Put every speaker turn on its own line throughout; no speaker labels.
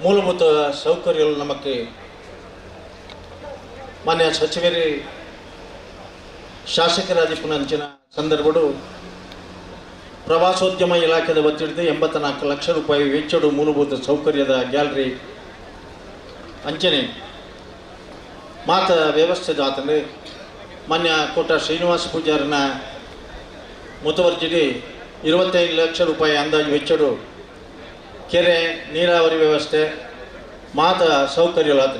ಮೂಲಭೂತ ಸೌಕರ್ಯಗಳು ನಮಕ್ಕೆ ಮಾನ್ಯ ಸಚಿವರು ಶಾಸಕರಾದಿಪ್ಪುನಂಚಿನ ಸಂದರ್ಭಡು ಪ್ರವಾಸೋದ್ಯಮ ಇಲಾಖೆದ ವತಿಯಿಂದ 84 ಲಕ್ಷ ರೂಪಾಯಿ ವೆಚ್ಚಡು ಮೂಲಭೂತ ಸೌಕರ್ಯದ ಗ್ಯಾಲರಿ ಅಂಚನೆ ಮಾತ ವ್ಯವಸ್ಥೆ ದಾತಂದ್ರೆ ಮಾನ್ಯ ಕೋಟ ಶ್ರೀನಿವಾಸ ಪೂಜಾರನ ಮುತುವರ್ಜಿಡಿ 25 ಲಕ್ಷ ರೂಪಾಯಿ ಅಂದಾಜು ವೆಚ್ಚಡು ಕೆರೆ ನೀರಾವರಿ ವ್ಯವಸ್ಥೆ ಮಾತ ಸೌಕರ್ಯಗಳಾದ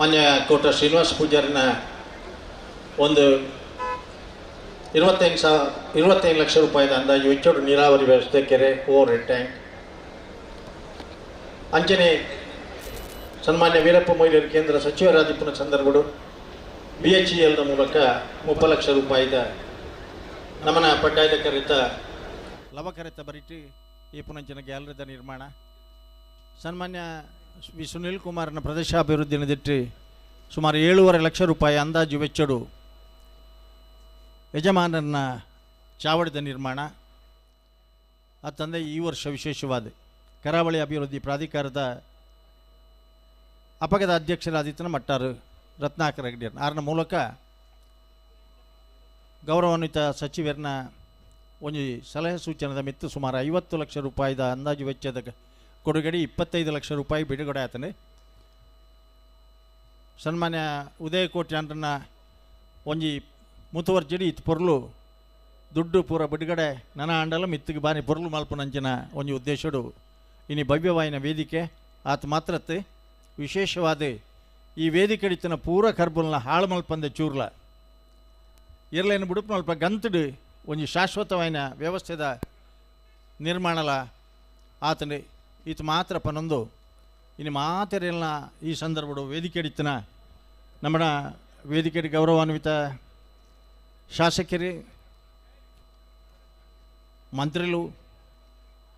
ಮಾನ್ಯ ಕೋಟ ಶ್ರೀನಿವಾಸ ಪೂಜಾರಿನ ಒಂದು 25 ಲಕ್ಷ ರೂಪಾಯಿದ ಅಂದಾಜು ವೆಚ್ಚಡು ನೀರಾವರಿ ವ್ಯವಸ್ಥೆ ಕೆರೆ ಓವರ್ ಹೆಡ್ ಟ್ಯಾಂಕ್ ಅಂಚನೆ ಸನ್ಮಾನ್ಯ ವೀರಪ್ಪ ಮೊಯ್ಲಿಯರು ಕೇಂದ್ರ ಸಚಿವರಾದಿಪ್ಪನ ಸಂದರ್ಭಡು BHELದ ಮೂಲಕ 30 ಲಕ್ಷ ರೂಪಾಯಿದ ನಮನ ಪಡ್ಡಾಯದ ಕರೆತ ಲವಕರೆತ ಬರಿಟಿ ಈ ಪುನಂಚಿನ ಗ್ಯಾಲರಿದ ನಿರ್ಮಾಣ ಸನ್ಮಾನ್ಯ ವಿ ಸುನೀಲ್ ಕುಮಾರ್ನ ಪ್ರದೇಶಾಭಿವೃದ್ಧಿ ನಿಧಿಟ್ಟಿ ಸುಮಾರು 7.5 ಲಕ್ಷ ರೂಪಾಯಿ ಅಂದಾಜು ವೆಚ್ಚಡು ಯಜಮಾನರನ್ನ ಚಾವಡಿದ ನಿರ್ಮಾಣ ಅತ್ತಂದೆ ಈ ವರ್ಷ ವಿಶೇಷವಾದ ಕರಾವಳಿ ಅಭಿವೃದ್ಧಿ ಪ್ರಾಧಿಕಾರದ ಅಪಗದ ಅಧ್ಯಕ್ಷರಾದಿತ್ತನ ಮಟ್ಟಾರು ರತ್ನಾಕರ ಹೆಗ್ಡೆರ್ ಆರನ ಮೂಲಕ ಗೌರವಾನ್ವಿತ ಸಚಿವರನ್ನ ಒಂದು ಸಲಹೆ ಸೂಚನೆದ ಮಿತ್ತು ಸುಮಾರು 50 ಲಕ್ಷ ರೂಪಾಯಿದ ಅಂದಾಜು ವೆಚ್ಚದ ಕೊಡುಗಡೆ 25 ಲಕ್ಷ ರೂಪಾಯಿ ಬಿಡುಗಡೆ ಆತನೆ. ಸನ್ಮಾನ್ಯ ಉದಯ ಕೋಟ್ಯಾಂಡ್ರನ್ನ ಒಂಜಿ ಮುತುವರ್ಜಿಡಿ ಇತ್ತು ಪೊರ್ಲು ದುಡ್ಡು ಪೂರ ಬಿಡುಗಡೆ ನನ ಆಂಡಲ ಮಿತ್ತಿಗೆ ಬಾರಿ ಪೊರ್ಲು ಮಲ್ಪುನಂಚಿನ ಒಂಜಿ ಉದ್ದೇಶಡು ಇನಿ ಭವ್ಯವಾಯಿನ ವೇದಿಕೆ ಆತ ಮಾತ್ರತ್ತೆ ವಿಶೇಷವಾದ ಈ ವೇದಿಕೆ ಇತ್ತಿನ ಪೂರ ಕರ್ಬುಲ್ನ ಹಾಳು ಮಲ್ಪಂದೆ ಚೂರ್ಲ ಇರ್ಲೇನು ಬುಡುಪು ಮಲ್ಪ ಗಂತಡು ಒಂಜಿ ಶಾಶ್ವತವಾಯಿನ ವ್ಯವಸ್ಥೆದ ನಿರ್ಮಾಣಲ ಆತನೆ ಈತ ಮಾತ್ರ ಪನೊಂದು ಇನ್ನು ಮಾತೆರೆಲ್ಲ ಈ ಸಂದರ್ಭಡು ವೇದಿಕೆ ಇತ್ತಿನ ನಮ್ಮನ ವೇದಿಕೆ ಗೌರವಾನ್ವಿತ ಶಾಸಕರಿ ಮಂತ್ರಿಲು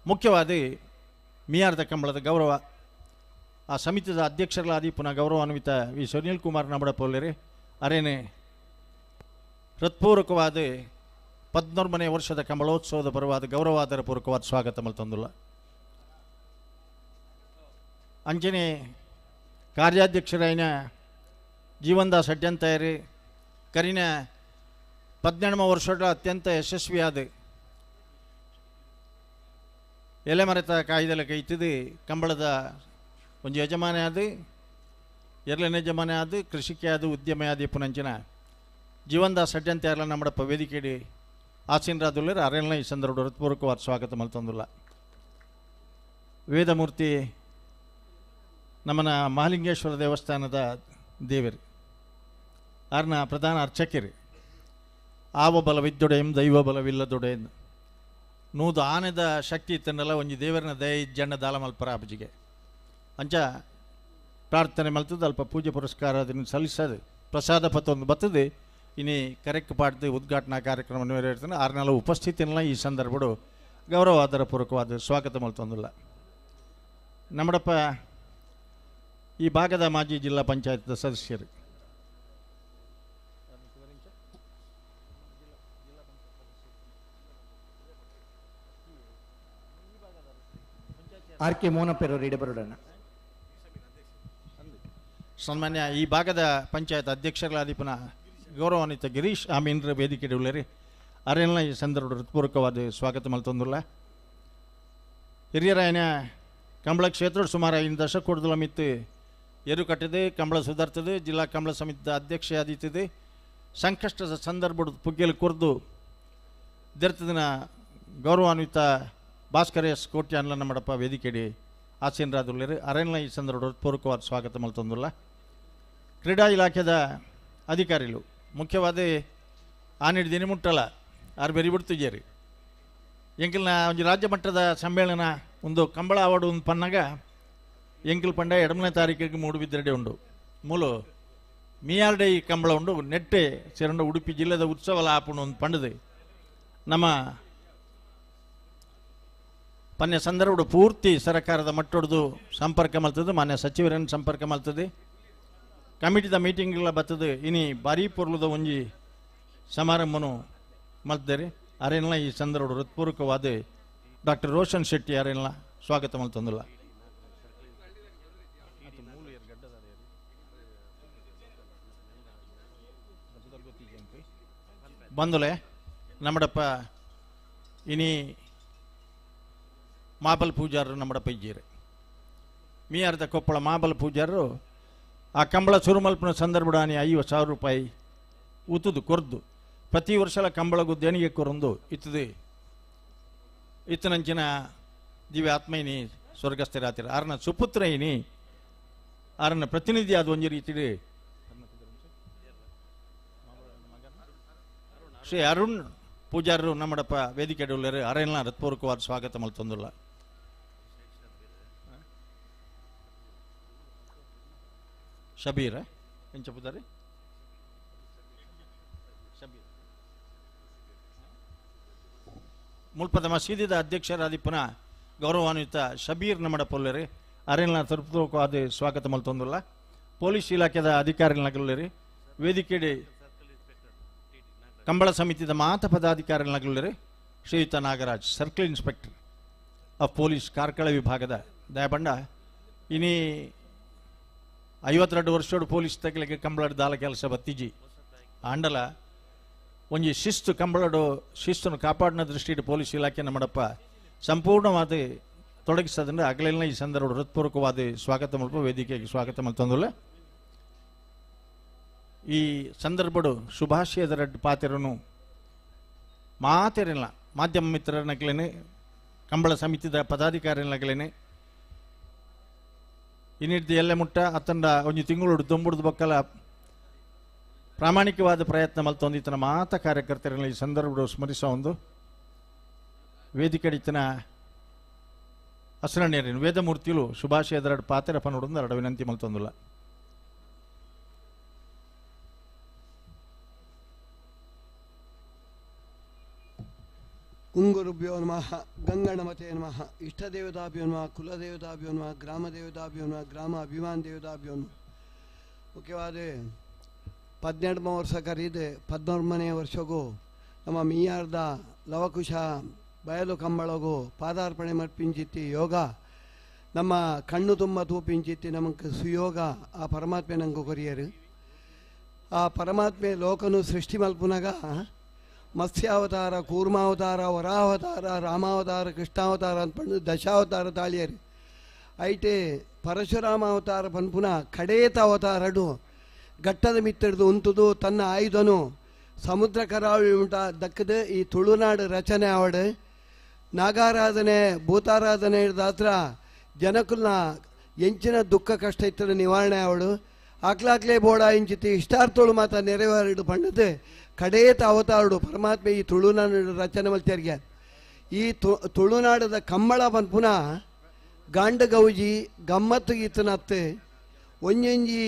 ಮುಖ್ಯವಾದ ಮಿಯಾರ್ದ ಕಂಬಳದ ಗೌರವ ಆ ಸಮಿತಿಯ ಅಧ್ಯಕ್ಷರಾದಿ ಪುನಃ ಗೌರವಾನ್ವಿತ ವಿ ಸುನೀಲ್ ಕುಮಾರ್ ನಮ್ಮಡ ಪೋಲೇರಿ ಅರೇನೆ ಹೃತ್ಪೂರ್ವಕವಾದ 13ನೇ ವರ್ಷದ ಕಂಬಳೋತ್ಸವದ ಪರವಾದ ಗೌರವಾದರ ಪೂರ್ವಕವಾದ ಸ್ವಾಗತ ಮಲ್ತಂದುಲ್ಲ. ಅಂಚನೆ ಕಾರ್ಯಾಧ್ಯಕ್ಷರಾಯಿನ ಜೀವನ್ದಾಸ್ ಅಡ್ಯಂತಾಯರಿ ಕರಿನ 18 ವರ್ಷದ ಅತ್ಯಂತ ಯಶಸ್ವಿಯಾದ ಎಲೆಮರೆತ ಕಾಯ್ದೆಲ ಕೈತದು ಕಂಬಳದ ಒಂದು ಯಜಮಾನ ಆದ ಎರಡನೇ ಯಜಮಾನ ಆದ ಕೃಷಿಕೆ ಆದ ಉದ್ಯಮ ಆದ ಪುನಂಚಿನ ಜೀವನ್ದಾಸ್ ಅಡ್ಯಂತಾಯರ್ಲ ನಮ್ಮಡಪ್ಪ ವೇದಿಕೆಡಿ ಆಸೀನರಾದುಳ್ಳರು ಅರೆಲ್ಲ ಈ ಸಂದರ್ಭ ಹೃತ್ಪೂರ್ವಕವಾದ ಸ್ವಾಗತ ಮಲ್ತಂದುಲ್ಲ. ವೇದಮೂರ್ತಿ ನಮ್ಮನ ಮಹಾಲಿಂಗೇಶ್ವರ ದೇವಸ್ಥಾನದ ದೇವರು ಆರ್ನ ಪ್ರಧಾನ ಅರ್ಚಕರಿ ಆವ ಬಲವಿದ್ದೊಡೆಯಂ ದೈವ ಬಲವಿಲ್ಲದೊಡೆಯನ್ ನೂದು ಆನೆದ ಶಕ್ತಿ ಇತ್ತನ್ನೆಲ್ಲ ಒಂಜಿ ದೇವರನ ದಯ ಜಣ್ಣ ದಾಲ ಮಲ್ಪರ ಅಬ್ಜಿಗೆ ಅಂಚ ಪ್ರಾರ್ಥನೆ ಮಲ್ತದ ಅಲ್ಪ ಪೂಜೆ ಪುರಸ್ಕಾರ ಅದನ್ನು ಸಲ್ಲಿಸೋದು ಪ್ರಸಾದ ಪತ್ತೊಂದು ಬರ್ತದೆ ಇನಿ ಕರೆಕ್ಟ್ ಪಾಡ್ದು ಉದ್ಘಾಟನಾ ಕಾರ್ಯಕ್ರಮ ನೆರವೇರ್ತಾನೆ ಆರ್ನೆಲ್ಲ ಉಪಸ್ಥಿತಿಯನ್ನ ಈ ಸಂದರ್ಭಡು ಗೌರವಾದರ ಪೂರ್ವಕವಾದ ಸ್ವಾಗತ ಮಲ್ತೊಂದಿಲ್ಲ. ನಮ್ಮಡಪ್ಪ ಈ ಭಾಗದ ಮಾಜಿ ಜಿಲ್ಲಾ ಪಂಚಾಯತ್ ಸದಸ್ಯರು
ಆರ್ ಕೆ ಮೋನಪ್ಪರವರು ಇಡಬರೋಣ.
ಸನ್ಮಾನ್ಯ ಈ ಭಾಗದ ಪಂಚಾಯತ್ ಅಧ್ಯಕ್ಷರಾದಿಪನ ಗೌರವಾನ್ವಿತ ಗಿರೀಶ್ ಆಮೀನ್ರ ವೇದಿಕೆ ಉಳ್ಳರಿ ಅರೆಲ್ಲ ಈ ಸಂದರ್ಭ ಹೃತ್ಪೂರ್ವಕವಾದ ಸ್ವಾಗತ ಮಲ್ತೊಂದುಲ್ಲ. ಹಿರಿಯರಾಯನ ಕಂಬಳ ಕ್ಷೇತ್ರ ಸುಮಾರು 5 ದಶಕೂಡದಲ ಮಿತ್ತು ಎರು ಕಟ್ಟಿದೆ ಕಂಬಳ ಸುಧಾರ್ತದೆ ಜಿಲ್ಲಾ ಕಂಬಳ ಸಮಿತಿಯ ಅಧ್ಯಕ್ಷ ಆದೀತದೆ ಸಂಕಷ್ಟದ ಸಂದರ್ಭದ ಪುಗ್ಗೆಲು ಕೊರ್ದು ದೆರ್ತದಿನ ಗೌರವಾನ್ವಿತ ಭಾಸ್ಕರ ಎಸ್ ಕೋಟ್ಯಾನ್ಲ ನಮ್ಮಡಪ್ಪ ವೇದಿಕೆಡಿ ಆಸೀನರಾದುಳ್ಳರು ಅರೆಲ್ಲ ಈ ಸಂದರ್ಭ ಹೃತ್ಪೂರ್ವಕವಾದ ಸ್ವಾಗತ ಮಲ್ತೊಂದುಲ್ಲ. ಕ್ರೀಡಾ ಇಲಾಖೆದ ಅಧಿಕಾರಿಗಳು ಮುಖ್ಯವಾದ ಆನಿಡ್ ದಿನ ಮುಟ್ಟಲ್ಲ ಆರು ಬೆರಿ ಬಿಡ್ತಿದ್ದೀರಿ ಎಂಕಲ್ನ ಒಂಜಿ ರಾಜ್ಯ ಮಟ್ಟದ ಸಮ್ಮೇಳನ ಒಂದು ಕಂಬಳ ಅವಾರ್ಡ್ ಒಂದು ಪನ್ನಾಗ ಎಂಕಲ್ ಪಂಡ 2ನೇ ತಾರೀಕಿಗೆ ಮೂಡುಬಿದ್ರೆಡೆ ಉಂಡು ಮೂಲು ಮಿಯಾರ್ಡೆ ಈ ಕಂಬಳ ಉಂಡು ನೆಟ್ಟೆ ಸೇರಂಡ ಉಡುಪಿ ಜಿಲ್ಲೆದ ಉತ್ಸವಲ ಆಪುಂಡು ಒಂದು ಪಂಡದು ನಮ್ಮ ಪನ್ಯ ಸಂದರ್ಭಡು ಪೂರ್ತಿ ಸರ್ಕಾರದ ಮಟ್ಟೊಡ್ದು ಸಂಪರ್ಕ ಮಲ್ತದೆ, ಮಾನ್ಯ ಸಚಿವರನ್ನು ಸಂಪರ್ಕ ಮಲ್ತದೆ, ಕಮಿಟಿದ ಮೀಟಿಂಗ್ಲ ಬರ್ತದೆ. ಇನಿ ಭಾರೀ ಪೊರ್ಲುದ ಒಂಜಿ ಸಮಾರಂಭನು ಮಲ್ತದೆ. ಅರೆಲ್ಲ ಈ ಸಂದರ್ಭಡು ಹೃತ್ಪೂರ್ವಕವಾದ ಡಾಕ್ಟರ್ ರೋಷನ್ ಶೆಟ್ಟಿ ಅರೆಲ್ಲ ಸ್ವಾಗತ ಮಲ್ತಂದಿಲ್ಲ. ಬಂದುಲೆ ನಮ್ಮಡಪ್ಪ ಇನಿ ಮಾಬಲ್ ಪೂಜಾರರು ನಮ್ಮಡಪ್ಪ ಇದ್ದೀರಿ. ಮೀಯಾರ್ದ ಕೊಪ್ಪಳ ಮಾಬಲ್ ಪೂಜಾರರು ಆ ಕಂಬಳ ಸುರುಮಲ್ಪನ ಸಂದರ್ಭಡಾನಿ 50,000 ರೂಪಾಯಿ ಉತ್ತದು ಕೊರ್ದು ಪ್ರತಿ ವರ್ಷಲ ಕಂಬಳಗೂ ದೇಣಿಗೆ ಕೊರೊಂದು ಇತ್ತದೆ. ಇತ್ತನಂಚಿನ ದಿವ್ಯ ಆತ್ಮಯಿನಿ ಸ್ವರ್ಗಸ್ಥರಾತಿರ ಆರನ ಸುಪುತ್ರ ಇನಿ ಆರನ ಪ್ರತಿನಿಧಿ ಆದ ಒಂಜಿ ರೀತಿ ಶ್ರೀ ಅರುಣ್ ಪೂಜಾರರು ನಮ್ಮಡಪ್ಪ ವೇದಿಕೆ ಉಳ್ಳರು. ಅರೆಲ್ಲ ಹೃತ್ಪೂರ್ವಕವಾದ ಸ್ವಾಗತ ಮಲ್ತೊಂದುಲ್ಲ. ಶಬೀರ ಎಂಚ ಪೂಜಾರಿ ಶಬೀರ್ ಮುಲ್ಪದ ಮಸೀದಿದ ಅಧ್ಯಕ್ಷರಾದಿಪ್ಪನ ಗೌರವಾನ್ವಿತ ಶಬೀರ್ ನಮ್ಮಡಪ್ಪ ಉಳ್ಳರು. ಅರೆಲ್ಲ ಹೃತ್ಪೂರ್ವಕವಾದ ಸ್ವಾಗತ ಮಲ್ತೊಂದುಲ್ಲ. ಪೊಲೀಸ್ ಇಲಾಖೆದ ಅಧಿಕಾರಿಗಳಾಗಲ್ಲರಿ, ವೇದಿಕೆಡೆ ಕಂಬಳ ಸಮಿತಿದ ಮಾತ ಪದಾಧಿಕಾರಿಗಳಾಗಲ್ಲರಿ, ಶ್ರೀಯುತ Nagaraj circle inspector of police Karkala ವಿಭಾಗದ ದಯಬಂಡ ಇನಿ 52 ವರ್ಷೋಡು ಪೊಲೀಸ್ ತಗಲಿಗೆ ಕಂಬಳದ ದಾಲ ಕೆಲಸ ಬತ್ತಿಜಿ ಆಂಡಲ ಒಂಜಿ ಶಿಸ್ತು ಕಂಬಳಡು ಶಿಸ್ತನ್ನು ಕಾಪಾಡಿನ ದೃಷ್ಟಿಡು ಪೊಲೀಸ್ ಇಲಾಖೆ ನಮ್ಮಡಪ್ಪ ಸಂಪೂರ್ಣವಾದ ತೊಡಗಿಸೋದ್ರಿಂದ ಅಗಲೆಲ್ಲ ಈ ಸಂದರ್ಭ ಹೃತ್ಪೂರ್ವಕವಾದ ಸ್ವಾಗತ ಮಲ್ಪ ವೇದಿಕೆಗೆ ಸ್ವಾಗತ ಮಲ್ತಂದುಲ್ಲ. ಈ ಸಂದರ್ಭಡು ಶುಭಾಶಯದ ರಡ್ಡು ಪಾತೆರನು ಮಾತೆರಿಲ್ಲ ಮಾಧ್ಯಮ ಮಿತ್ರರನ್ನಗ್ಲೇನೆ ಕಂಬಳ ಸಮಿತಿದ ಪದಾಧಿಕಾರಿನಗ್ಲೇನೆ ಇನ್ನಿಡ್ದು ಎಲ್ಲೆ ಮುಟ್ಟ ಅತ್ತಂಡ ಒಂಜಿ ತಿಂಗಳು ದೊಂಬುಡ್ದು ಬಕ್ಕಲ ಪ್ರಾಮಾಣಿಕವಾದ ಪ್ರಯತ್ನ ಮಲ್ತೊಂದಿತ್ತನ ಮಾತ ಕಾರ್ಯಕರ್ತರನ್ನ ಈ ಸಂದರ್ಭಡು ಸ್ಮರಿಸೋ ಒಂದು ವೇದಿಕೆಡಿತನ ಅಸರಣ್ಯರೇನು ವೇದಮೂರ್ತಿಲು ಶುಭಾಶಯದ ರಡ್ಡು ಪಾತೆರ ಪನ್ನೊಡೊಂದು ಅರಡ ವಿನಂತಿ ಮಲ್ತೊಂದುಲ್ಲ.
ಗುಂಗುರುಭ್ಯೋ ನಮಃ, ಗಂಗಣಮತೆ ನಮಃ, ಇಷ್ಟದೇವತಾಭ್ಯೋ ನಮಃ, ಕುಲದೇವತಾಭ್ಯೋ ನಮಃ, ಗ್ರಾಮದೇವತಾಭ್ಯೋ ನಮಃ, ಗ್ರಾಮ ಅಭಿಮಾನ ದೇವತಾಭ್ಯೋ ನಮಃ. ಮುಖ್ಯವಾದ 12 ವರ್ಷ ಕರೀದೆ 13ನೇ ವರ್ಷಗೂ ನಮ್ಮ ಮೀಯಾರ್ದ ಲವಕುಶ ಬಯಲು ಕಂಬಳಗೂ ಪಾದಾರ್ಪಣೆ ಮರ್ಪಿಂಚಿತ್ತಿ ಯೋಗ ನಮ್ಮ ಕಣ್ಣು ತುಂಬ ತೂಪಿಂಚಿತ್ತಿ ನಮಗೆ ಸುಯೋಗ ಆ ಪರಮಾತ್ಮೆ ನಂಗೆ ಕೊರಿಯರು. ಆ ಪರಮಾತ್ಮೆ ಲೋಕನು ಸೃಷ್ಟಿ ಮಲ್ಪುನಗ ಮತ್ಸ್ಯಾವತಾರ, ಕೂರ್ಮಾವತಾರ, ವರಾವತಾರ, ರಾಮಾವತಾರ, ಕೃಷ್ಣಾವತಾರ ಅಂತ ದಶಾವತಾರ ತಾಳಿಯರು. ಐಟೆ ಪರಶುರಾಮಾವತಾರ ಪನ್ಪುನ ಕಡೇತ ಅವತಾರಡು ಘಟ್ಟದ ಮಿತ್ತಿಡ್ದು ಉಂಟುದು ತನ್ನ ಆಯುಧನು ಸಮುದ್ರ ಕರಾವಳಿ ಉಂಟ ದಕ್ಕದ ಈ ತುಳುನಾಡು ರಚನೆ ಆವಡು ನಾಗಾರಾಧನೆ ಭೂತಾರಾಧನೆ ಹಿಡ್ದಾತ್ರ ಜನಕುಲ್ನ ಎಂಚಿನ ದುಃಖ ಕಷ್ಟ ಇತ್ತರ ನಿವಾರಣೆ ಅವಳು ಆಕ್ಲಾಕ್ಲೇ ಬೋಡ ಇಂಚಿತಿ ಇಷ್ಟಾರ್ಥಳು ಮಾತ್ರ ನೆರವೇರಿಡು ಪಣ್ಣದು ಕಡೇತ ಅವತಾರಡು ಪರಮಾತ್ಮೆ ಈ ತುಳುನಾಡು ರಚನೆ ಮಲ್ತೇರಿಗೆ. ಈ ತುಳುನಾಡದ ಕಂಬಳ ಪನ್ಪುನ ಗಾಂಡ ಗೌಜಿ ಗಮ್ಮತ್ತು ಗೀತನತ್ತೆ ಒಂಜೊಂಜಿ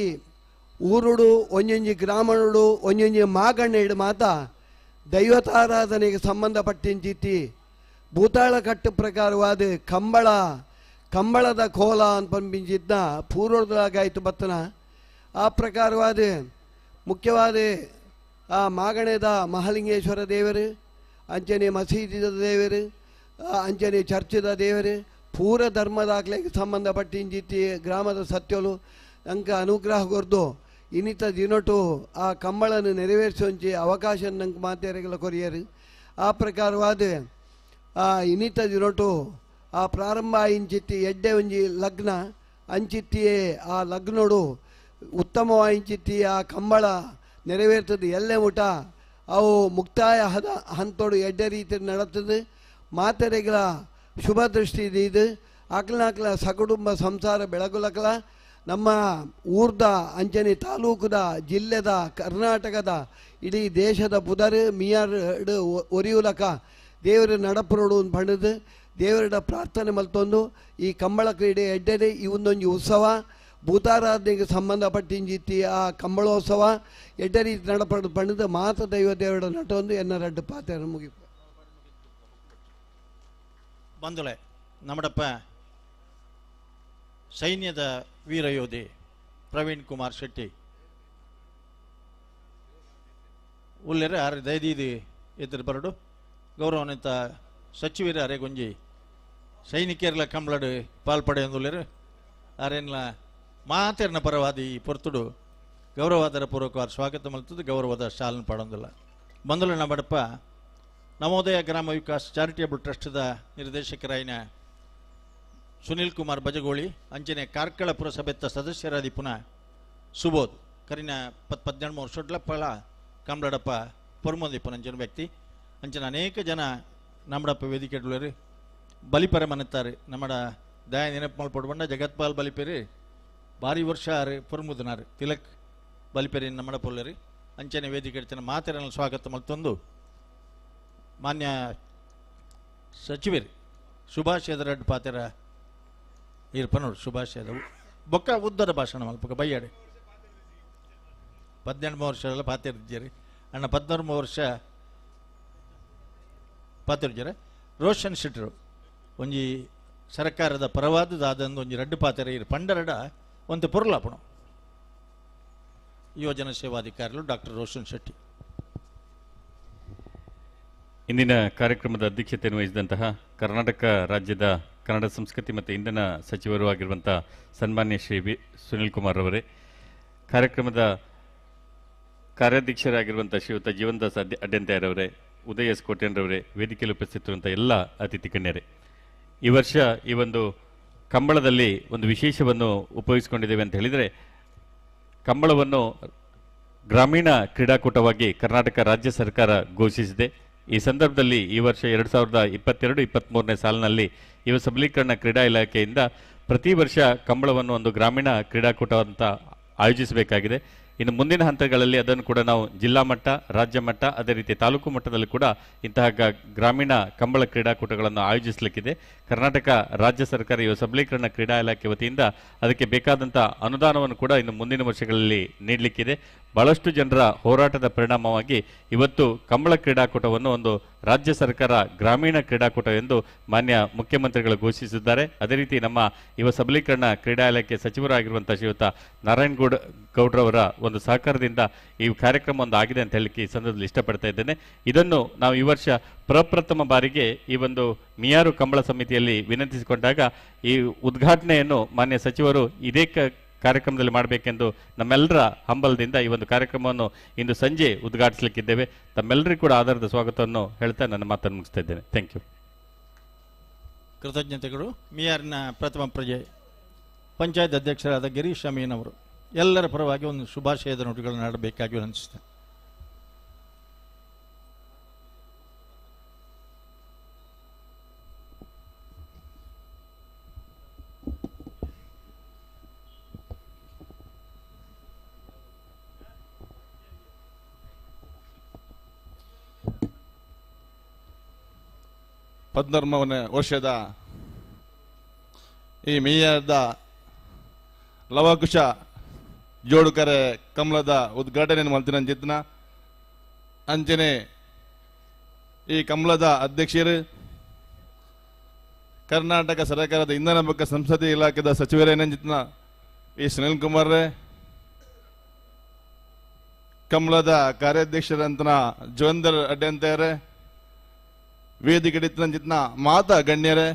ಊರುಡು ಒಂಜೊಂಜಿ ಗ್ರಾಮನುಡು ಒಂಜೊಂಜಿ ಮಾಗಣ್ಣ ಇಡು ಮಾತ ದೈವತಾರಾಧನೆಗೆ ಸಂಬಂಧಪಟ್ಟಿಂಚಿತಿ ಭೂತಾಳ ಕಟ್ಟು ಪ್ರಕಾರವಾದ ಕಂಬಳ ಕಂಬಳದ ಕೋಲ ಅಂತ ಪಂಪಿಂಚಿದ್ನ ಪೂರ್ವದಾಗಾಯಿತು ಬತ್ತನ. ಆ ಪ್ರಕಾರವಾದ ಮುಖ್ಯವಾದ ಆ ಮಾಗಣೆದ ಮಹಾಲಿಂಗೇಶ್ವರ ದೇವರು, ಅಂಚನೆ ಮಸೀದಿದ ದೇವರು, ಅಂಚನೆ ಚರ್ಚದ ದೇವರು, ಪೂರ ಧರ್ಮದಾಖಲೆಗೆ ಸಂಬಂಧಪಟ್ಟಿಂಚಿತಿ ಗ್ರಾಮದ ಸತ್ಯಲು ಅಂಕ ಅನುಗ್ರಹ ಕೊರ್ದು ಇನ್ನಿತ ದಿನಟು ಆ ಕಂಬಳನ್ನು ನೆರವೇರಿಸೋಂಚಿ ಅವಕಾಶ ನಂಗೆ ಮಾತೆರೆಗಳ ಕೊರಿಯರು. ಆ ಪ್ರಕಾರವಾದ ಆ ಇನ್ನಿತ ದಿನಟು ಆ ಪ್ರಾರಂಭ ಇಂಚಿತ್ತಿ ಎಡ್ಡೆ ಒಂಜಿ ಲಗ್ನ ಅಂಚಿತ್ತಿಯೇ ಆ ಲಗ್ನೋಡು ಉತ್ತಮವಾಯಿಂಚಿತ್ತಿ ಆ ಕಂಬಳ ನೆರವೇರ್ತದೆ. ಎಲ್ಲೇ ಊಟ ಅವು ಮುಕ್ತಾಯ ಹದ ಹಂತೋಡು ಎಡ್ಡೆ ರೀತಿ ನಡತದೆ. ಮಾತೆರೆಗಳ ಶುಭ ದೃಷ್ಟಿ ಇದು ಇದು ಆಕ್ಲನಾಕ್ಲ ಸಕುಟುಂಬ ಸಂಸಾರ ಬೆಳಗುಲಕಲ ನಮ್ಮ ಊರ್ದ ಅಂಚನೆ ತಾಲೂಕುದ ಜಿಲ್ಲೆದ ಕರ್ನಾಟಕದ ಇಡೀ ದೇಶದ ಪುದರ್ ಮಿಯಾರ್ ಒರಿಯುಲಕ ದೇವರ ನಡಪುರೋಡು ಪಂಡದು ದೇವರ ಪ್ರಾರ್ಥನೆ ಮಲ್ತೊಂದು ಈ ಕಂಬಳ ಕ್ರೀಡೆ ಎಡ್ಡೆಡೆ ಈ ಒಂದೊಂದು ಉತ್ಸವ ಭೂತಾರಾಧನೆಗೆ ಸಂಬಂಧಪಟ್ಟಿಂಜಿತ್ತಿ ಆ ಕಂಬಳೋತ್ಸವ ಎಡ್ಡೆ ರೀತಿ ನಡಪಡು ಪಂಡದು ಮಾತ ದೈವ ದೇವರ ನಟೊಂದು ಎನ್ನ ರಡ್ಡು ಪಾತ್ರ ಮುಗಿ
ಬಂದುಲೆ. ನಮ್ಮಡಪ್ಪ ಸೈನ್ಯದ ವೀರಯೋಧೆ ಪ್ರವೀಣ್ ಕುಮಾರ್ ಶೆಟ್ಟಿ ಉಲ್ಲೆರೆ ಆರ್ ದಯದೀದಿ ಎದುರು ಬರಡು ಗೌರವಾನ್ವಿತ ಸಚಿವರ ಅರೆಗೊಂಜಿ ಸೈನಿಕರ್ಲ ಕಂಬ್ಳಡು ಪಾಲ್ಪಡೆಯೊಂದುಲ್ಲೆರು ಅರೆನ್ಲ ಮಾತೆರ್ನ ಪರವಾದಿ ಪೊರ್ತುಡು ಗೌರವಾದರ ಪೂರ್ವಕ ಸ್ವಾಗತ ಮಲ್ತದ್ದು ಗೌರವದ ಶಾಲನ ಪಡೊಂದಿಲ್ಲ. ಬಂದಲು ನಮ್ಮಡಪ್ಪ ನವೋದಯ ಗ್ರಾಮ ವಿಕಾಸ್ ಚಾರಿಟೇಬಲ್ ಟ್ರಸ್ಟ್ದ ನಿರ್ದೇಶಕರಾಯಿನ ಸುನಿಲ್ ಕುಮಾರ್ ಬಜಗೋಳಿ ಅಂಚನೆ ಕಾರ್ಕಳ ಪುರಸಭೆತ್ತ ಸದಸ್ಯರಾದಿ ಪುನಃ ಸುಬೋಧ್ ಕರಿನ 18 ವರ್ಷಡ್ಲ ಪಳ ಕಂಬ್ಳಡಪ್ಪ ಪೊರ್ಮೊಂದಿಪ್ಪನ ಅಂಚಿನ ವ್ಯಕ್ತಿ ಅಂಚಿನ ಅನೇಕ ಜನ ನಮ್ಮಡಪ್ಪ ವೇದಿಕೆ ಬಲಿಪರ ಮನೆತ್ತಾರೆ ನಮ್ಮಡ ದಯ ನೆನಪು ಮಲ್ಪೊಡ್ಬಂಡ ಜಗತ್ಪಾಲ್ ಬಲಿಪೇರಿ ಭಾರಿ ವರ್ಷ ಆರು ಪೊರ್ಮುದನಾರು ತಿಲಕ್ ಬಲಿಪೇರಿ ನಮ್ಮಡ ಪೊಲ್ಲರಿ ಅಂಚನೆ ವೇದಿಕೆ ಮಾತೆರನ್ನು ಸ್ವಾಗತ ಮಲ್ತೊಂದು ಮಾನ್ಯ ಸಚಿವರು ಸುಭಾಷ್ ಎದರಡ್ ಪಾತೆರ ಇರ್ಪನೋಡು ಸುಭಾಷ್ ಯಾದವ್ ಬೊಕ್ಕ ಉದ್ದರ ಭಾಷಣ ಮಲ್ಪಕ ಬಯ್ಯಾಡೆ 18 ವರ್ಷ ಎಲ್ಲ ಪಾತಿರ್ಜರಿ ಅಣ್ಣ 13 ವರ್ಷ ಪಾತಿರ್ಜರ ರೋಷನ್ ಶೆಟ್ಟರು ಒಂಜಿ ಸರ್ಕಾರದ ಪರವಾದದಾದಂದು ಒಂಜಿ ರಡ್ಡು ಪಾತೆರ ಇರು ಪಂಡರಡ ಒಂದು ಪೊರ್ಲಾಪಣು ಯುವಜನ ಸೇವಾಧಿಕಾರಿಗಳು ಡಾಕ್ಟರ್ ರೋಷನ್ ಶೆಟ್ಟಿ.
ಇಂದಿನ ಕಾರ್ಯಕ್ರಮದ ಅಧ್ಯಕ್ಷತೆಯನ್ನು ವಹಿಸಿದಂತಹ ಕರ್ನಾಟಕ ರಾಜ್ಯದ ಕನ್ನಡ ಸಂಸ್ಕೃತಿ ಮತ್ತು ಇಂಧನ ಸಚಿವರು ಆಗಿರುವಂಥ ಸನ್ಮಾನ್ಯ ಶ್ರೀ ವಿ ಸುನಿಲ್ ಕುಮಾರ್ ಅವರೇ, ಕಾರ್ಯಕ್ರಮದ ಕಾರ್ಯಾಧ್ಯಕ್ಷರಾಗಿರುವಂಥ ಶ್ರೀಯುತ ಜೀವನ್ದಾಸ್ ಅಡ್ಯಂತಾಯರವರೇ, ಉದಯ ಎಸ್ ಕೋಟ್ಯನ್ರವರೇ, ವೇದಿಕೆಯಲ್ಲಿ ಉಪಸ್ಥಿತರುವಂಥ ಎಲ್ಲ ಅತಿಥಿ ಗಣ್ಯರೇ, ಈ ವರ್ಷ ಈ ಒಂದು ಕಂಬಳದಲ್ಲಿ ಒಂದು ವಿಶೇಷವನ್ನು ಉಪಯೋಗಿಸಿಕೊಂಡಿದ್ದೇವೆ ಅಂತ ಹೇಳಿದರೆ, ಕಂಬಳವನ್ನು ಗ್ರಾಮೀಣ ಕ್ರೀಡಾಕೂಟವಾಗಿ ಕರ್ನಾಟಕ ರಾಜ್ಯ ಸರ್ಕಾರ ಘೋಷಿಸಿದೆ. ಈ ಸಂದರ್ಭದಲ್ಲಿ ಈ ವರ್ಷ 2022-23 ಸಾಲಿನಲ್ಲಿ ಯುವ ಸಬಲೀಕರಣ ಕ್ರೀಡಾ ಇಲಾಖೆಯಿಂದ ಪ್ರತಿ ವರ್ಷ ಕಂಬಳವನ್ನು ಒಂದು ಗ್ರಾಮೀಣ ಕ್ರೀಡಾಕೂಟ ಅಂತ ಆಯೋಜಿಸಬೇಕಾಗಿದೆ. ಇನ್ನು ಮುಂದಿನ ಹಂತಗಳಲ್ಲಿ ಅದನ್ನು ಕೂಡ ನಾವು ಜಿಲ್ಲಾ ಮಟ್ಟ, ರಾಜ್ಯ ಮಟ್ಟ, ಅದೇ ರೀತಿ ತಾಲೂಕು ಮಟ್ಟದಲ್ಲಿ ಕೂಡ ಇಂತಹ ಗ್ರಾಮೀಣ ಕಂಬಳ ಕ್ರೀಡಾಕೂಟಗಳನ್ನು ಆಯೋಜಿಸಲಿಕ್ಕಿದೆ. ಕರ್ನಾಟಕ ರಾಜ್ಯ ಸರ್ಕಾರ ಯುವ ಸಬಲೀಕರಣ ಕ್ರೀಡಾ ಇಲಾಖೆ ವತಿಯಿಂದ ಅದಕ್ಕೆ ಬೇಕಾದಂಥ ಅನುದಾನವನ್ನು ಕೂಡ ಇನ್ನು ಮುಂದಿನ ವರ್ಷಗಳಲ್ಲಿ ನೀಡಲಿಕ್ಕಿದೆ. ಭಾಳಷ್ಟು ಜನರ ಹೋರಾಟದ ಪರಿಣಾಮವಾಗಿ ಇವತ್ತು ಕಂಬಳ ಕ್ರೀಡಾಕೂಟವನ್ನು ಒಂದು ರಾಜ್ಯ ಸರ್ಕಾರ ಗ್ರಾಮೀಣ ಕ್ರೀಡಾಕೂಟ ಎಂದು ಮಾನ್ಯ ಮುಖ್ಯಮಂತ್ರಿಗಳು ಘೋಷಿಸಿದ್ದಾರೆ. ಅದೇ ರೀತಿ ನಮ್ಮ ಯುವ ಸಬಲೀಕರಣ ಕ್ರೀಡಾ ಇಲಾಖೆ ಸಚಿವರಾಗಿರುವಂಥ ಶ್ರೀಯುತ ನಾರಾಯಣಗೌಡ ಗೌಡ್ರವರ ಒಂದು ಸಹಕಾರದಿಂದ ಈ ಕಾರ್ಯಕ್ರಮ ಒಂದು ಆಗಿದೆ ಅಂತ ಹೇಳಲಿಕ್ಕೆ ಈ ಸಂದರ್ಭದಲ್ಲಿ ಇಷ್ಟಪಡ್ತಾ ಇದ್ದೇನೆ. ಇದನ್ನು ನಾವು ಈ ವರ್ಷ ಪ್ರಪ್ರಥಮ ಬಾರಿಗೆ ಈ ಒಂದು ಮಿಯಾರು ಕಂಬಳ ಸಮಿತಿಯಲ್ಲಿ ವಿನಂತಿಸಿಕೊಂಡಾಗ ಈ ಉದ್ಘಾಟನೆಯನ್ನು ಮಾನ್ಯ ಸಚಿವರು ಇದೇ ಕಾರ್ಯಕ್ರಮದಲ್ಲಿ ಮಾಡಬೇಕೆಂದು ನಮ್ಮೆಲ್ಲರ ಹಂಬಲದಿಂದ ಈ ಒಂದು ಕಾರ್ಯಕ್ರಮವನ್ನು ಇಂದು ಸಂಜೆ ಉದ್ಘಾಟಿಸಲಿಕ್ಕಿದ್ದೇವೆ. ತಮ್ಮೆಲ್ಲರಿಗೂ ಕೂಡ ಆಧಾರದ ಸ್ವಾಗತವನ್ನು ಹೇಳ್ತಾ ನನ್ನ ಮಾತನ್ನು ಮುಗಿಸ್ತಾ ಇದ್ದೇನೆ. Thank you.
ಕೃತಜ್ಞತೆಗಳು. ಮಿಯಾರ್ನ ಪ್ರಥಮ ಪ್ರಜೆ ಪಂಚಾಯತ್ ಅಧ್ಯಕ್ಷರಾದ ಗಿರೀಶ್ ಅಮೀನ್ ಅವರು ಎಲ್ಲರ ಪರವಾಗಿ ಒಂದು ಶುಭಾಶಯದ ನುಡಿಗಳನ್ನು ಆಡಬೇಕಾಗಿ ಅನಿಸುತ್ತೆ.
ಪದ್ಮರ್ಮವನ ವರ್ಷದ ಈ ಮೀಯದ ಲವಕುಶ ಜೋಡುಕರೆ ಕಮಲದ ಉದ್ಘಾಟನೆ ಮಲ್ತಿನ ಅಂಚನೆ ಈ ಕಮಲದ ಅಧ್ಯಕ್ಷರು ಕರ್ನಾಟಕ ಸರ್ಕಾರದ ಇಂಧನ ಬೊಕ್ಕ ಸಂಸದೀಯ ಇಲಾಖೆದ ಸಚಿವರೇನಂಜಿತ್ನ ಈ ಸುನಿಲ್ ಕುಮಾರ್ ರೇ, ಕಮಲದ ಕಾರ್ಯಾಧ್ಯಕ್ಷರಂತನ ಜೋಂದರ್ ಅಡ್ಯಂತೆಯರೇ, ವೇದಿಕೆ ಜಿತ್ನ ಮಾತಾ ಗಣ್ಯರೇ,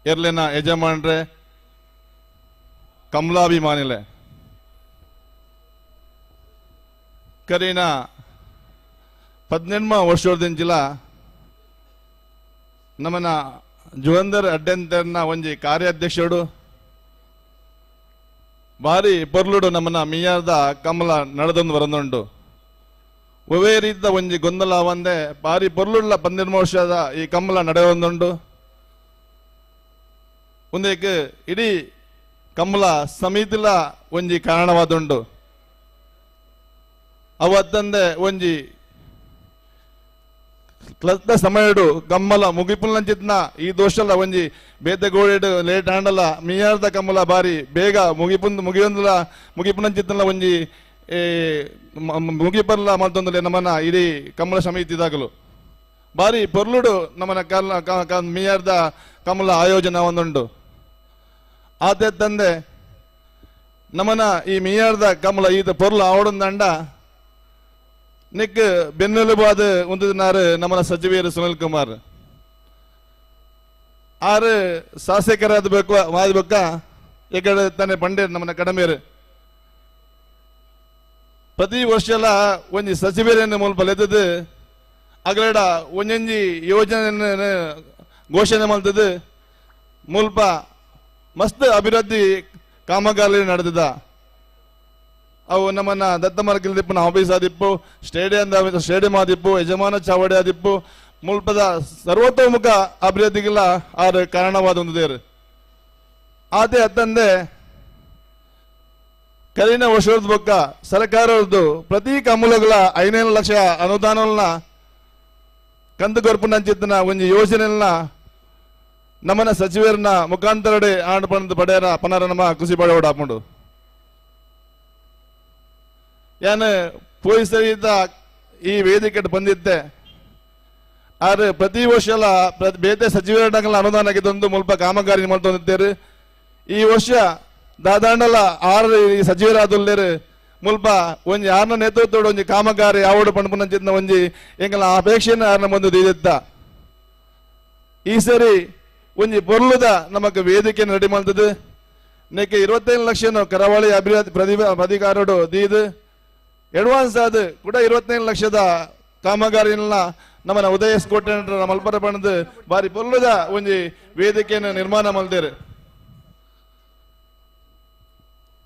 ಎರ್ಲೆನ ಯಜಮಾನ್ರೆ, ಕಮಲಾಭಿಮಾನಿಲೆ, ಕರೀನ 18 ವರ್ಷದಿಂಚಿಲ ನಮ್ಮನ ಜುವಂದರ್ ಅಡ್ಯಂತರ್ನ ಒಂಜಿ ಕಾರ್ಯಾಧ್ಯಕ್ಷರು ಭಾರಿ ಪೊರ್ಲುಡು ನಮ್ಮನ ಮಿಯಾದ ಕಮಲ ನಡೆದೊಂದು ಬರಂದುಂಟು. ಒವೇ ರೀತಿಯ ಒಂಜಿ ಗೊಂದಲ ಒಂದೇ ಭಾರಿ ಪೊರ್ಲುಡ್ಲ 12 ವರ್ಷದ ಈ ಕಮಲ ನಡೆಯೊಂದುಂಟು. ಒಂದೇಕ್ ಇಡೀ ಕಮಲ ಸಮಿತಿಲ ಒಂಜಿ ಕಾರಣವಾದುಂಟು. ಅವತ್ತಂದೆ ಒಂಜಿ ಕ್ಲಸ್ತ ಸಮಯಡು ಕಮ್ಮಲ ಮುಗಿಪುಲ್ನಂಚಿತ್ನ ಈ ದೋಷಲ ಒಂಜಿ ಬೇತೆಗೋಳಿಡು ಲೇಟ್ ಆಂಡಲ ಮಿಯಾರ್ದ ಕಮಲ ಬಾರಿ ಬೇಗ ಮುಗಿಪುಂದು ಮುಗಿಯೊಂದುಲ ಮುಗಿಪುನಂಚಿತ್ನ ಒಂಜಿ ಮುಗಿಪರ್ಲ ಮತ್ತೊಂದು ನಮ್ಮನ ಇಡೀ ಕಮಲ ಸಮಿತಿದಾಗಲು ಬಾರಿ ಪೊರ್ಲುಡು ನಮ್ಮನ ಕಲ್ಲ ಮಿಯಾರ್ದ ಕಮಲ ಆಯೋಜನೆ ಒಂದುಂಡು. ಆತೆ ತಂದೆ ನಮ್ಮನ ಈ ಮಿಯಾರ್ದ ಕಮಲ ಈತ ಪೊರ್ಲು ಆವಡಂದಂಡ ನಿಕ್ ಬೆನ್ನೆಲುಬಾದ ಉಂದಿನಾರು ನಮ್ಮನ ಸಚಿವರು ಸುನಿಲ್ ಕುಮಾರ್ ಆರು ಶಾಸಕರಾದ ಬೇಕು ವಾದಬೇಕ ಎಕಡೆ ತಾನೆ ಪಂಡೇರ್ ನಮ್ಮನ ಕಡಮೇರು ಪ್ರತಿ ವರ್ಷ ಒಂಜಿ ಸಚಿವರನ್ನು ಮುಲ್ಪ ಲೆತ್ತದು ಅಗಲಡ ಒಂಜೊಂಜಿ ಯೋಜನೆ ಘೋಷಣೆ ಮಾಡ್ತದೆ ಮುಲ್ಪ ಮಸ್ತ್ ಅಭಿವೃದ್ಧಿ ಕಾಮಗಾರಿ ನಡೆದಿದ. ಅವು ನಮ್ಮನ್ನ ದತ್ತಮರಕಿಲ್ ದಿಪ್ಪು ಆಫೀಸ್ ಆದಿಪ್ಪು, ಸ್ಟೇಡಿಯಂ ಸ್ಟೇಡಿಯಂ ಆದಿಪ್ಪು, ಯಜಮಾನ ಚಾವಡಿ ಆದಿಪ್ಪು, ಮುಲ್ಪದ ಸರ್ವತೋಮುಖ ಅಭಿವೃದ್ಧಿಗೆಲ್ಲ ಆರು ಕಾರಣವಾದ ಒಂದು ದೇರು. ಆದೇ ಅತ್ತಂದೆ ಕರಿನ ವರ್ಷದ ಬೊಕ್ಕ ಸರ್ಕಾರದ್ದು ಪ್ರತಿ ಕಮಲಗಳ 5 ಲಕ್ಷ ಅನುದಾನವನ್ನ ಕಂದು ಕೊರ್ಪುನಂಚಿತ್ತಿನ ಒಂಜಿ ಯೋಜನೆಯನ್ನ ನಮ್ಮನ ಸಚಿವರನ್ನ ಮುಖಾಂತರಡೆ ಆಂಡ್ ಪಂದ್ ಪಡೆಯರ ಪನರ ನಮ್ಮ ಕೃಷಿ ಪಡೆಯೋಡ ಹಾಕೊಂಡು ಯಾನ್ ಪೋಯಿ ಸಹಿತ ಈ ವೇದಿಕೆ ಬಂದಿದ್ದೆ. ಆದ್ರೆ ಪ್ರತಿ ವರ್ಷ ಬೇತೆ ಸಚಿವರ ಅನುದಾನ ತಂದು ಮುಲ್ಪ ಕಾಮಗಾರಿ ಮಾಡ್ತೊಂದಿದ್ದೇರು. ಈ ವರ್ಷ ದಾದಾಂಡಲ 6 ಸಚಿವರಾದುಲ್ಲೇರು ಮುಲ್ಪ ಒಂಜಿ ಆರ್ನ ನೇತೃತ್ವದ ಒಂಜಿ ಕಾಮಗಾರಿ ಆವಡು ಪಣಪುನಂಚಿತ್ತಿನ ಒಂಜಿ ಎಂಕಲ್ನ ಅಪೇಕ್ಷೆಯನ್ನು ಆರ್ನ ಮುಂದೆ ದೀದಿತ್ತ. ಈ ಸರಿ ಒಂಜಿ ಪೊರ್ಲುದ ನಮಕ್ ವೇದಿಕೆ ರೆಡಿ ಮಾಡ್ತದೆ. ನೆಕ್ಕೆ 25 ಲಕ್ಷ ಕರಾವಳಿ ಅಭಿವೃದ್ಧಿ ಪ್ರಾಧಿಕಾರಡು ದೀದು ಅಡ್ವಾನ್ಸ್ ಆದ ಕೂಡ 25 ಲಕ್ಷದ ಕಾಮಗಾರಿಯನ್ನ ನಮ್ಮನ ಉದಯ ಕೋಟೆ ಮಲ್ಪರ ಪಣದು ಬಾರಿ ಪೊರ್ಲುದ ಒಂಜಿ ವೇದಿಕೆಯನ್ನು ನಿರ್ಮಾಣ ಮಾಡ್ತೇವೆ.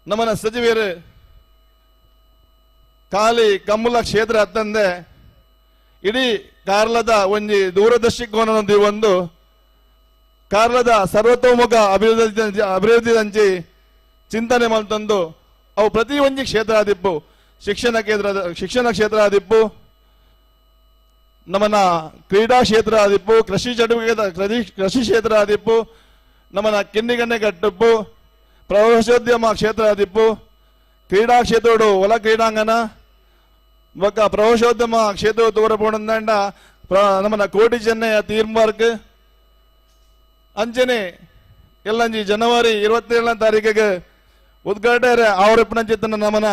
ನಮ್ಮನ ಸಚಿವರು ಖಾಲಿ ಕಮ್ಮುಲ ಕ್ಷೇತ್ರ ಅತ್ತಂದೆ ಇಡೀ ಕಾರ್ಲದ ಒಂಜಿ ದೂರದರ್ಶಿಕೋನ ಒಂದು ಕಾರ್ಲದ ಸರ್ವತೋಮುಖ ಅಭಿವೃದ್ಧಿ ಅಂಚಿ ಚಿಂತನೆ ಮಾಡ್ತಂದು ಅವು ಪ್ರತಿ ಒಂಜಿ ಕ್ಷೇತ್ರ ಆದಿಪ್ಪು, ಶಿಕ್ಷಣ ಕ್ಷೇತ್ರ ಆದಿಪ್ಪು, ನಮ್ಮನ ಕ್ರೀಡಾ ಕ್ಷೇತ್ರ ಆದಿಪ್ಪು, ಕೃಷಿ ಚಟುವಟಿಕೆ ಕೃಷಿ ಕ್ಷೇತ್ರ ಆದಿಪ್ಪು, ನಮ್ಮನ ಕಿನ್ನಿಗಣ್ಣೆ ಕಟ್ಟಪ್ಪು, ಪ್ರವಾಸೋದ್ಯಮ ಕ್ಷೇತ್ರ ಆದಿಪ್ಪು, ಕ್ರೀಡಾ ಕ್ಷೇತ್ರೋಡು ಹೊಲ ಕ್ರೀಡಾಂಗಣ ಬೊಕ್ಕ ಪ್ರವಾಸೋದ್ಯಮ ಕ್ಷೇತ್ರ ತೋರಪೋಣಂದಂಡ ನಮ್ಮನ ಕೋಟಿ ಚೆನ್ನಯ್ಯ ಥೀಮ್ ಪಾರ್ಕ್ ಅಂಚನೆ ಎಲ್ಲಂಜಿ ಜನವರಿ 27ನೇ ತಾರೀಕಿಗೆ ಉದ್ಘಾಟನೆ ಆವರಪ್ಪನಂಚಿತ್ತನ ನಮ್ಮನ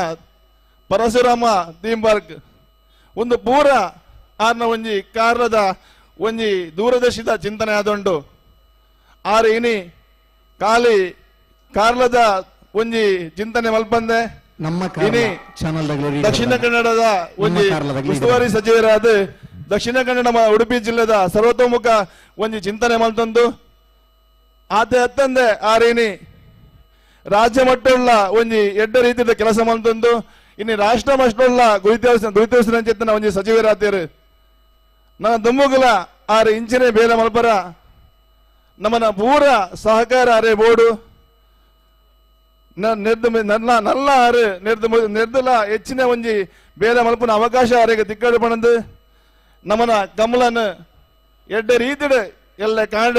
ಪರಶುರಾಮ ಥೀಮ್ ಪಾರ್ಕ್ ಒಂದು ಪೂರ ಆರ್ನ ಒಂಜಿ ಕಾರ್ಲದ ಒಂಜಿ ದೂರದರ್ಶಿತ ಚಿಂತನೆ ಆದೊಂಡು. ಆರು ಇನಿ ಖಾಲಿ ಕಾರ್ಲದ ಒಂಜಿ ಚಿಂತನೆ ಮಲ್ಪಂದೆ
ನಮ್ಮ
ದಕ್ಷಿಣ ಕನ್ನಡದ ಒಂಜಿ ಉಸ್ತುವಾರಿ ಸಚಿವರಾದ ದಕ್ಷಿಣ ಕನ್ನಡ ಉಡುಪಿ ಜಿಲ್ಲೆದ ಸರ್ವತೋಮುಖ ಒಂಜಿ ಚಿಂತನೆ ಮಲ್ತಂದು ಆತೆ ಅತ್ತಂದೆ ಆರೇನಿ ರಾಜ್ಯ ಮಟ್ಟವುಳ್ಳ ಒಂಜಿ ಎಡ್ಡ ರೀತಿಯ ಕೆಲಸ ಮಲ್ತಂದು ಇನ್ನು ರಾಷ್ಟ್ರ ಮಟ್ಟವುಳ್ಳ ಗುರಿತೇವಸ್ಥಾನ ಚಿಂತನೆ ಒಂಜಿ ಸಚಿವರಾತೇರು. ನನ್ನ ದುಮ್ಮುಗಲ ಆರು ಇಂಚಿನೇ ಬೇಲೆ ಮಲ್ಪರ ನಮ್ಮನ ಪೂರ ಸಹಕಾರ ಅರೆ ಬೋರ್ಡು ನಲ್ಲ ಆರು ನೆರ್ದಲ ಹೆಚ್ಚಿನ ಒಂಜಿ ಬೇಲೆ ಮಲ್ಪನ ಅವಕಾಶ ಆರೆಗೆ ತಿಕ್ಕಡು ಪಣಂದು ನಮ್ಮನ ಕಮಲನ್ ಎಡ್ಡೆ ರೀತಿಡು ಎಲ್ಲ ಕಾಂಡ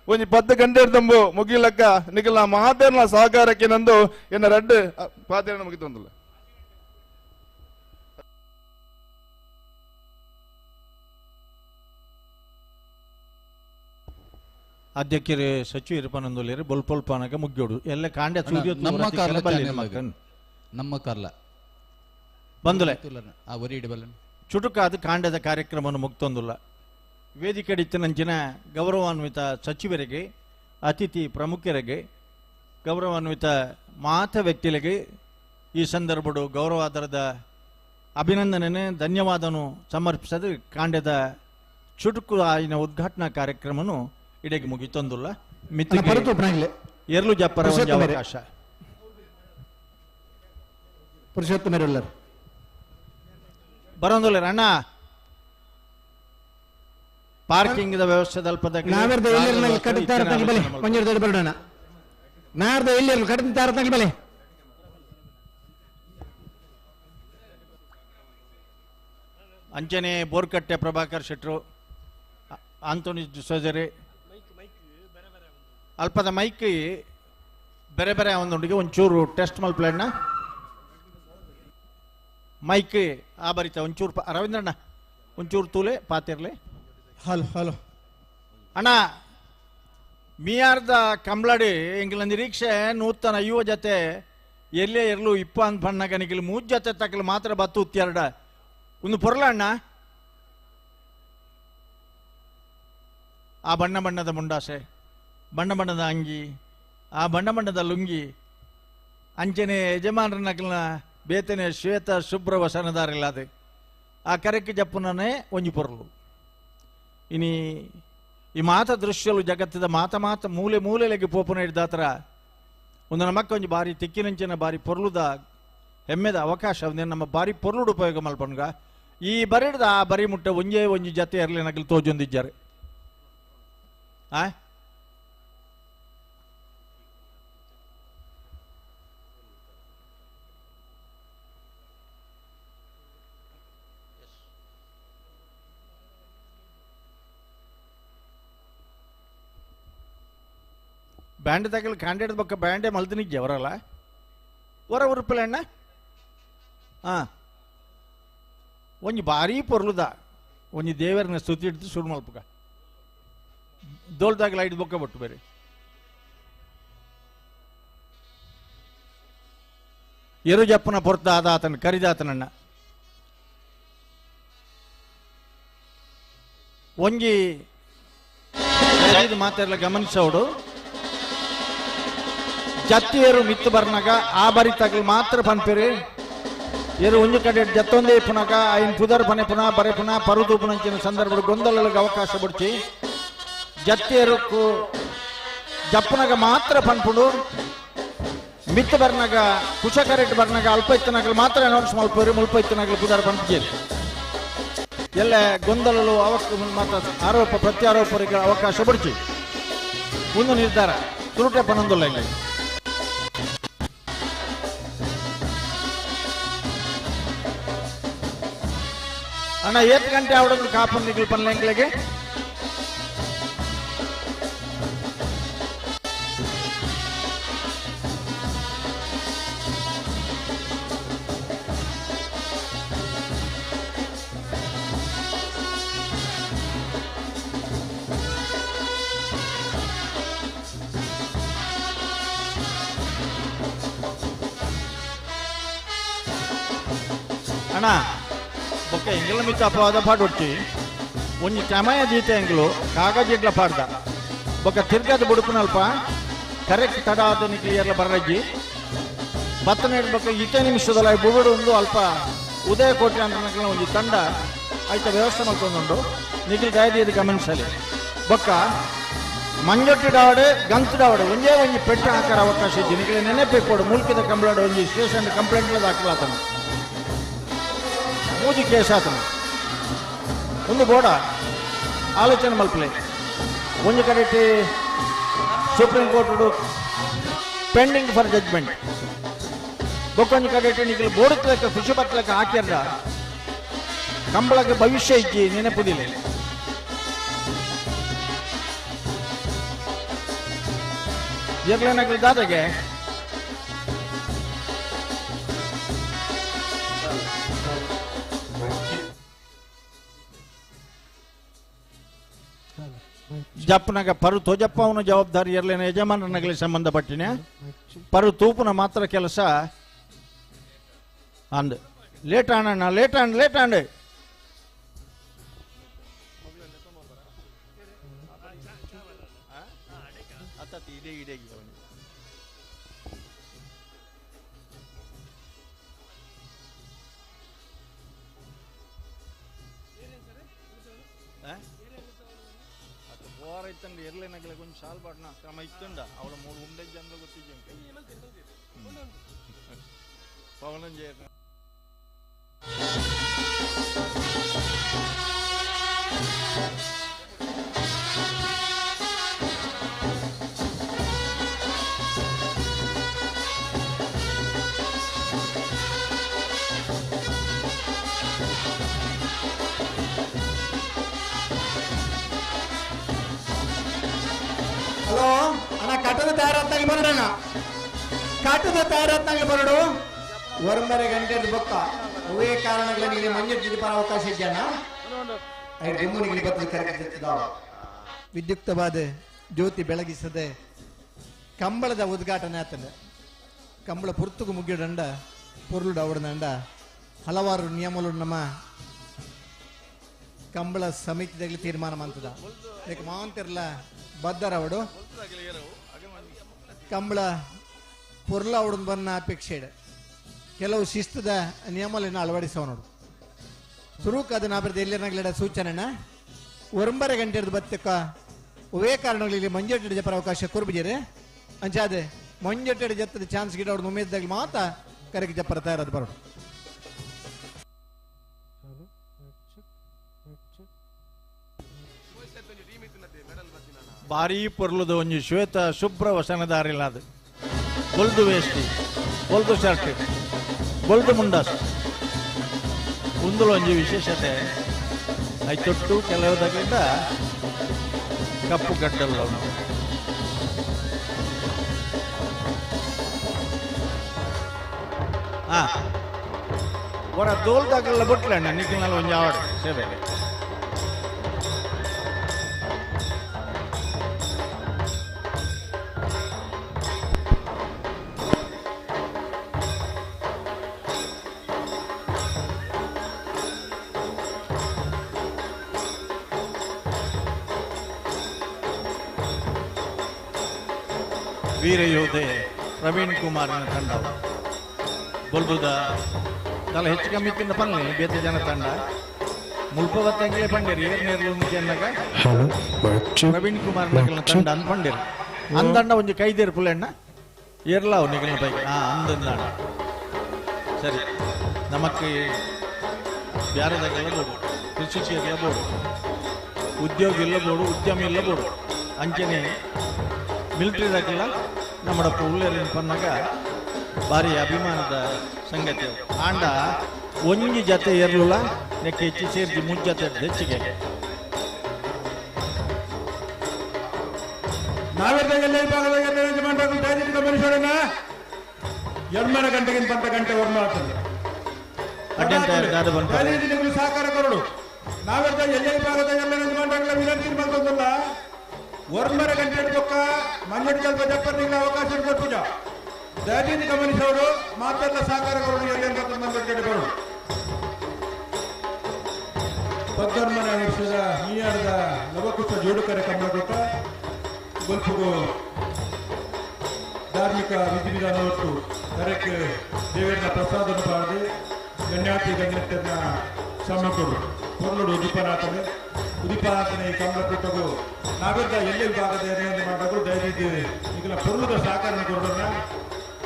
ಒಂಜಿ 10 ಗಂಟೆ ತಂಬು ಮುಗಿಲಕ್ಕ ನಿಖಲ ಮಹಾತೇರ್ನ ಸಹಕಾರಕ್ಕೆ ನಂದು ಎನ್ನ ರಡ್ಡು ಪಾತೇರನ ಮುಗಿತೊಂದಿಲ್ಲ.
ಅಧ್ಯಕ್ಷರೇ ಸಚಿವರು ಪನಂದೊಲ್ಲೇರು ಬೊಲ್ಪೊಲ್ಪನಗ ಮುಗ್ಯೋಡು ಎಲ್ಲ ಕಾಂಡೆ ಸೂರ್ಯ
ನಮ್ಮ ಕಾರ್ಲ ನಮ್ಮ ಕಾರ್ಲ
ಬಂದುಲೆ
ಆ ಒರಿ ಇಡಬಲ್ಲ
ಚುಟುಕಾದ ಕಾಂಡದ ಕಾರ್ಯಕ್ರಮವನ್ನು ಮುಕ್ತೊಂದುಲ್ಲ. ವೇದಿಕೆಡಿತ್ತಿನಂಚಿನ ಗೌರವಾನ್ವಿತ ಸಚಿವರಿಗೆ, ಅತಿಥಿ ಪ್ರಮುಖರಿಗೆ, ಗೌರವಾನ್ವಿತ ಮಾತ ವ್ಯಕ್ತಿಗಳಿಗೆ ಈ ಸಂದರ್ಭಡು ಗೌರವಾದರದ ಅಭಿನಂದನೆ ಧನ್ಯವಾದನು ಸಮರ್ಪಿಸದು ಕಾಂಡದ ಚುಟುಕು ಆಯಿನ ಉದ್ಘಾಟನಾ ಕಾರ್ಯಕ್ರಮನು ಇಡೆಗೆ ಮುಗಿತೊಂದುಲ್ಲ. ಮಿತ್ರ ಎರ್ಲು ಜಪ್ಪರ ಅವಕಾಶ
ಪುರುಷೋತ್ತಮರೆಲ್ಲರು
ಬರೋಂದುಲ್ಲ ಅಣ್ಣ. ಪಾರ್ಕಿಂಗ್ ವ್ಯವಸ್ಥೆ ಅಂಚನೆ ಬೋರ್ಕಟ್ಟೆ ಪ್ರಭಾಕರ್ ಶೆಟ್ರು, ಆಂಟೋನಿ ಡಿಸೋಜರಿ ಅಲ್ಪದ ಮೈಕ್ ಬೇರೆ ಬೇರೆ ಒಂದೊಂದಿಗೆ ಒಂಚೂರು ಟೆಸ್ಟ್ ಮಲ್ಪ್ಲಣ್ಣ ಮೈಕ್ ಆ ಬರಿತ ಒಂಚೂರು ರವೀಂದ್ರಣ್ಣ ಒಂಚೂರು ತೂಲೆ ಪಾತಿರ್ಲಿ.
ಹಲೋ ಹಲೋ
ಅಣ್ಣ ಮಿಯಾರ್ದ ಕಂಬ್ಳಡಿ ಎಂಕಲ ನಿರೀಕ್ಷೆ ನೂತನ ಯುವ ಜತೆ ಎಲ್ಲೇ ಇರಲು ಇಪ್ಪ ಅಂದ್ ಬಣ್ಣಗ ನಿಖಿಲ್ ಮೂಜ್ ಜತೆ ತಕ್ಕಲು ಮಾತ್ರ ಬತ್ತು ಉತ್ತೆರಡ ಒಂದು ಪೊರ್ಲ ಅಣ್ಣ. ಆ ಬಣ್ಣ ಬಣ್ಣದ ಮುಂಡಾಸೆ, ಬಣ್ಣ ಬಣ್ಣದ ಅಂಗಿ, ಆ ಬಣ್ಣ ಬಣ್ಣದ ಲುಂಗಿ, ಅಂಚನೆ ಯಜಮಾನರ ನಕಲ್ನ ಬೇತನೆ ಶ್ವೇತ ಶುಭ್ರ ವಸನದಾರಿಲ್ಲ ಅದು ಆ ಕರೆಕ್ ಜಪ್ಪುನೇ ಒಂಜಿ ಪೊರ್ಲು. ಇನಿ ಈ ಮಾತ ದೃಶ್ಯಲು ಜಗತ್ತದ ಮಾತ ಮಾತ ಮೂಲೆ ಮೂಲೆಲೆಗೆ ಪೋಪುನ ಹಿಡ್ದಾತ್ರ ಒಂದು ನಮಕ್ಕ ಒಂಜಿ ಬಾರಿ ತಿಕ್ಕಿನಂಚಿನ ಬಾರಿ ಪೊರ್ಲುದ ಹೆಮ್ಮೆದ ಅವಕಾಶ ನಮ್ಮ ಬಾರಿ ಪೊರ್ಲುಡು ಉಪಯೋಗ ಮಲ್ಪನ್ಗ. ಈ ಬರಿಡ್ದ ಆ ಬರಿ ಮುಟ್ಟ ಒಂಜೇ ಒಂಜಿ ಜತೆ ಇರಲಿ ನಕಲು ತೋಜೊಂದಿದ್ದಾರೆ. ಆ ಬ್ಯಾಂಡ್ ತಗಲ್ ಕಾಂಡೇಡ್ ಬೊಕ್ಕ ಬ್ಯಾಂಡೇ ಮಲ್ತಿನಿಜ್ಜೆ ಅವರಲ್ಲ ಹೊರ ಉರುಪಲ ಅಣ್ಣ. ಹಾಂ ಒಂಜಿ ಭಾರೀ ಪೊರ್ಲುದ ಒಂಜಿ ದೇವರನ್ನ ಸ್ತುತಿ ಹಿಡಿದು ಶುರು ಮಲ್ಪುಗ ದೋಲ್ದಾಗ ಲೈಟ್ ಬೊಕ್ಕ ಬಟ್ಟು ಬೇರೆ ಎರು ಜಪ್ಪನ ಪೊರ್ತ ಆದ ಆತನ ಕರಿದಾತನಣ್ಣ. ಒಂಜಿ ಮಾತೆಲ್ಲ ಗಮನಿಸೋಡು ಜತ್ತಿಯರು ಮಿತ್ತು ಬರ್ನಾಗ ಆ ಬಾರಿ ತಗಲು ಮಾತ್ರ ಪನ್ಪಿರಿ ಏರು ಒಂಜಿ ಕಡೆ ಜತ್ತೊಂದೇ ಪುನಗ ಐನ್ ಪುದರ್ ಪನೆ ಪುನಃ ಬರೆ ಪುನಃ ಪರುದೂಪುನಂಚಿನ ಸಂದರ್ಭ ಗೊಂದಲಗಳಿಗೆ ಅವಕಾಶ ಬಿಡ್ಚಿ ಜತ್ತಿಯರುಕ್ಕು ಜಪ್ಪುನಗ ಮಾತ್ರ ಪನ್ಪುಡು ಮಿತ್ತು ಬರ್ನಾಗ ಕುಶ ಕರೆಟ್ ಬರ್ನಾಗ ಅಲ್ಪ ಇತ್ತನಗಲು ಮಾತ್ರ ಅನೌನ್ಸ್ ಮಲ್ಪೇರಿ ಮುಲ್ಪ ಇತ್ತನಗಲು ಪುದರ್ ಪನ್ಪಿಜೇರಿ ಎಲ್ಲ ಗೊಂದಲಲು ಅವಕ್ ಮಾತ್ರ ಆರೋಪ ಪ್ರತ್ಯಾರೋಪರಿಗೆ ಅವಕಾಶ ಬಿಡ್ಚಿ ಒಂದು ನಿರ್ಧಾರ ತುರುಟೆ ಪನೊಂದುಲ್ಲ ಹಿಂಗೆ. ಅಣ್ಣ 8 ಗಂಟೆ ಅವಡನ್ನು ಕಾಪನ್ ನಿಗಲ್ ಪನ್ಲೆಂಗ್ಲೆಗೆ ಅಣ್ಣ ಬೊಕ್ಕ ಎಂಗಲ ಮಿತ್ತ ಅಪವಾದ ಪಾಡೊಡ್ಚಿ ಒಂಜಿ ಚಮಯ ದೀತೆ ಎಂಗ್ಲು ಕಾಗಜಿಡ್ಲ ಪಾಡ್ದ ಬೊಕ್ಕ ತಿರ್ಗದ ಬುಡುಪುನಲ್ಪ ಕರೆಕ್ಟ್ ತಡ ಆದ ನಿಕ್ಲಿಯರ್ಲ ಬರ್ರಜ್ಜಿ ಬತ್ತನ ಬೊಕ್ಕ ಇತ್ತೆ ನಿಮಿಷದಲ್ಲ ಬುಗುಡು ಒಂದು ಅಲ್ಪ ಉದಯ ಕೋಟೆ ಅಂತ ಒಂಜಿ ತಂಡ ಆಯ್ತ ವ್ಯವಸ್ಥೆ ಮಲ್ತೊಂದುಂಡು ನಿಖಿಲ್ ದಯದೀದು ಗಮನಿಸಲಿ. ಬೊಕ್ಕ ಮಂಜೊಟ್ಟಿ ಡಾವಡೆ ಗಂತು ಡಾವಡೆ ಒಂಜೇ ಒಂಜಿ ಪೆಟ್ಟು ಹಾಕರ ಅವಕಾಶ ಇಜ್ಜಿ ನಿಖಿಲ್ ನೆನಪೆ ಕೊಡು ಮೂಲ್ಕಿದ ಕಂಪ್ಲೇಂಟ್ ಒಂಜಿ ಸ್ಟೇಷನ್ ಕಂಪ್ಲೇಂಟ್ ದಾಖಲಾತನ ಮೂಜಿ ಕೇಸ್ ಆತನ ಒಂದು ಬೋಡ ಆಲೋಚನೆ ಮಲ್ಪಲೆ ಒಂಜಿ ಕಡೆಟಿ supreme court pending for judgment ಬೊಕ್ಕೊಂಜಿ ಕಡೆಟಿ Nikhil ಬೋಡುತ್ತಲಕ್ಕ ಖುಷಿ ಬರ್ತಲಕ್ಕ ಹಾಕ್ಯಾರ ಕಂಬಳಕ್ಕೆ ಭವಿಷ್ಯ ಇಜ್ಜಿ ನೆನಪುದಿಲ್ಲ. ಎರ್ಲೇನಗಲ್ ದಾದಾಗೆ ಜಪ್ಪನಾಗ ಪರು ತೋಜಪ್ಪ ಅವನ ಜವಾಬ್ದಾರಿ ಇರಲೇನ ಯಜಮಾನನಗಲಿ ಸಂಬಂಧಪಟ್ಟಿನ ಪರು ತೂಪುನ ಮಾತ್ರ ಕೆಲಸ ಅಂದ್ ಲೇಟ್ ಆಣ ಲೇಟ್ ಆಂಡ್ ಲೇಟ್ ಆಂಡ್ ಇರ್ಲೇನಗಲೆ ಕೊಂಚ ಸಾಲ್ ಬಾಡ್ನ ಕ್ರಮ ಇತ್ತುಂಡ ಅವಳ ಮೂರು ಉಂಡೆ ಜನ ಗೊತ್ತಿದ್ದೆ ಪವನಂಜಯ.
ಹಲೋ ಅಣ್ಣ, ಕಟ್ಟದ ತಯಾರಾತ್ತಾಗ ಬರೋಣ, ಕಟ್ಟದ ತಯಾರಾತ್ತಾಗ ಬರಡು. 1.5 ಗಂಟೆ ಬೊಕ್ಕ ಹೂವೇ ಕಾರಣಗಳ ನೀವು ಮಂಜು ಪರ ಅವಕಾಶ ಇದೆಯಣ್ಣ. ವಿದ್ಯುಕ್ತವಾದ ಜ್ಯೋತಿ ಬೆಳಗಿಸದೆ ಕಂಬಳದ ಉದ್ಘಾಟನೆ ಆತಂದೆ. ಕಂಬಳ ಪುರ್ತುಗು ಮುಗಿಡಂಡ ಪೊರುಳುಡು ಅವಡದಂಡ ಹಲವಾರು ನಿಯಮಗಳು ನಮ್ಮ ಕಂಬಳ ಸಮಿತಿದಾಗಲಿ ತೀರ್ಮಾನ ಮಂತದ. ಯಾಕೆ ಮಾಂತಿರಲ್ಲ ಬದ್ದರವಡು ಕಂಬಳ ಪೊರ್ಲ ಅವಡನ್ ಬನ್ನ ಅಪೇಕ್ಷೆ ಇಡ ಕೆಲವು ಶಿಸ್ತದ ನಿಯಮಗಳನ್ನು ಅಳವಡಿಸವ ನೋಡು. ಸುರುಕ್ ಅದನ್ನ ಅಭಿವೃದ್ಧಿ ಎಲ್ಲಿನಾಗ್ಲಿಡ ಸೂಚನೆನ ಒಂಬರೆ ಗಂಟೆ ಹಿಡಿದು ಬತ್ತಕ್ಕ ಒವೇ ಕಾರಣಗಳಲ್ಲಿ ಮಂಜೆಟ್ಟೆ ಜಪರ ಅವಕಾಶ ಕೊರ್ಬಿಜೇರೆ ಅಂಚಾದೆ ಮಂಜೆಟ್ಟೆ ಜತ್ತದ ಚಾನ್ಸ್ ಗಿಡ ಅವ್ರನ್ನ ಉಮೇದಾಗ ಮಾತ್ರ ಕರೆಗೆ ಜಪ್ಪರ ತಯಾರಾದ ಬರೋಣ.
ಭಾರೀ ಪೊರ್ಲುದ ಒಂಜಿ ಶ್ವೇತ ಶುಭ್ರ ವಸನದಾರಿಲ್ಲ ಅದು ಬೊಲ್ದು ವೇಷ್ಟಿ ಬೊಲ್ದು ಶರ್ಟ್ ಬೊಲ್ದು ಮುಂಡಾಸ್ ಉಂದುಲ ಒಂಜಿ ವಿಶೇಷತೆ ಐತೊಟ್ಟು ಕೆಲವುದಾಗಿಂದ ಕಪ್ಪು ಗಡ್ಡಲ್ಲ ನಾವು. ಹಾ ಹೊರ ದೋಲ್ದಾಗಲ್ಲ ಬೊಟ್ಲಣ್ಣ ನಿಖಿಲ್ನಲ್ಲಿ ಒಂಜಿ ಆವಡ್ ಸೇವೆ ವೀರಯೋಧೆ ಪ್ರವೀಣ್ ಕುಮಾರ್ನ ತಂಡ ಬೊಲ್ಬುದ ತಲೆ ಹೆಚ್ಚು ಕಮ್ಮಿ ತಿಂದ ಪನ್ನೆ ಬೇತೆ ಜನ ತಂಡ ಮುಲ್ಪವತ್ತಂಗೆ ಪಂಡೇರಿ ಏರ್ನೇರ್ಲು ಮುಖ್ಯನ್ನಾಗ ಪ್ರವೀಣ್ ಕುಮಾರ್ ನಗಲ್ನ ತಂಡ ಅಂದ್ ಪಂಡೇರಿ ಅಂದಂಡ ಒಂಜಿ ಕೈದೇರು ಪುಲೆಣ್ಣ ಏರ್ಲಾವು ನಿಗಲ್ನ ಬೈಕ್ ಹಾ ಅಂದಂದಾಣ ಸರಿ ನಮಕ್ಕೆ ಬ್ಯಾರದಾಗೆಲ್ಲ ಬೋಡು ಕೃಷಿಕರೆಲ್ಲ ಬೋಡು ಉದ್ಯೋಗ ಇಲ್ಲ ಬೋಡು ಉದ್ಯಮ ಇಲ್ಲ ಬೋಡು ಅಂಚನೆ ಮಿಲಿಟರಿದಾಗೆಲ್ಲ ನಮ್ಮಡಪ್ಪ ಉಳ್ಳೇರಿನ ಪನ್ನಾಗ ಭಾರಿ ಅಭಿಮಾನದ ಸಂಗತಿ. ಆಂಡ ಒಂಜಿ ಜತೆ ಏರ್ಲುಲ ನೆಕ್ಕೆ ಹೆಚ್ಚಿ ಸೇರ್ಜಿ ಮೂರು ಜತೆ ಹೆಚ್ಚಿಗೆ
ನಾವೆಲ್ಲ ಗಮನಿಸೋಣ. ಎಣ್ಮನ ಗಂಟೆಗಿಂತ ಬಂದ ಗಂಟೆ ವರ್ಮ ಆಗ್ತದೆ ಸಹಕಾರ ಕೊರಡು. ನಾವೆಲ್ಲ ಎಲ್ಲ ಭಾಗದ ಎಲ್ಲ ಯಜಮಾನರಾಗಲ ವಿನಂತಿ ಮಾಡ್ತದಲ್ಲ ಒಂಬರ ಗಂಟೆ ಬೊಕ್ಕ ಮಂಜು ಸ್ವಲ್ಪ ಜಪ್ಪರ್ನಿಗೆ ಅವಕಾಶ ಕೊಟ್ಟುಜ ದಯವಿಟ್ಟು ಗಮನಿಸೋರು ಮಾತೆಲ್ಲ ಸಹಕಾರ ಕೊರಡು. ಎಲ್ಲ ಗಂಟೆ ಬರೋಡು ಪದ್ದರ್ಮನ ವರ್ಷದ ಮೀಯಾರದ ಲವಕುಶ ಜೋಡುಕರೆ ಕಂಬಳಗೊಟ್ಟ ಗೊಲ್ಪುಗು ಧಾರ್ಮಿಕ ವಿಧಿವಿಧಾನ ಒಟ್ಟು ಕರೆಕ್ ದೇವರನ್ನ ಪ್ರಸಾದನ್ನು ಪಾಡದೆ ಗಣ್ಯಾತಿ ಗಣ್ಯತೆಯನ್ನ ಸಮ್ಮಕೊಡು ಪೊರ್ಲುಡು ಉದಿಪನಾಥನೆ ಉದಿಪನಾಥನೆ ಈ ಕಮಲಕೂಟಗೂ ನಾವೆಲ್ಲ ಎಲ್ಲೇ ವಿಭಾಗದ ಏರಿಯಾದಲ್ಲಿ ಮಾಡಿದಾಗ ದಯವಿಟ್ಟು ಈಗಿನ ಪೊರ್ಲುದ ಸಹಕಾರ ಕೊಡೋಣ.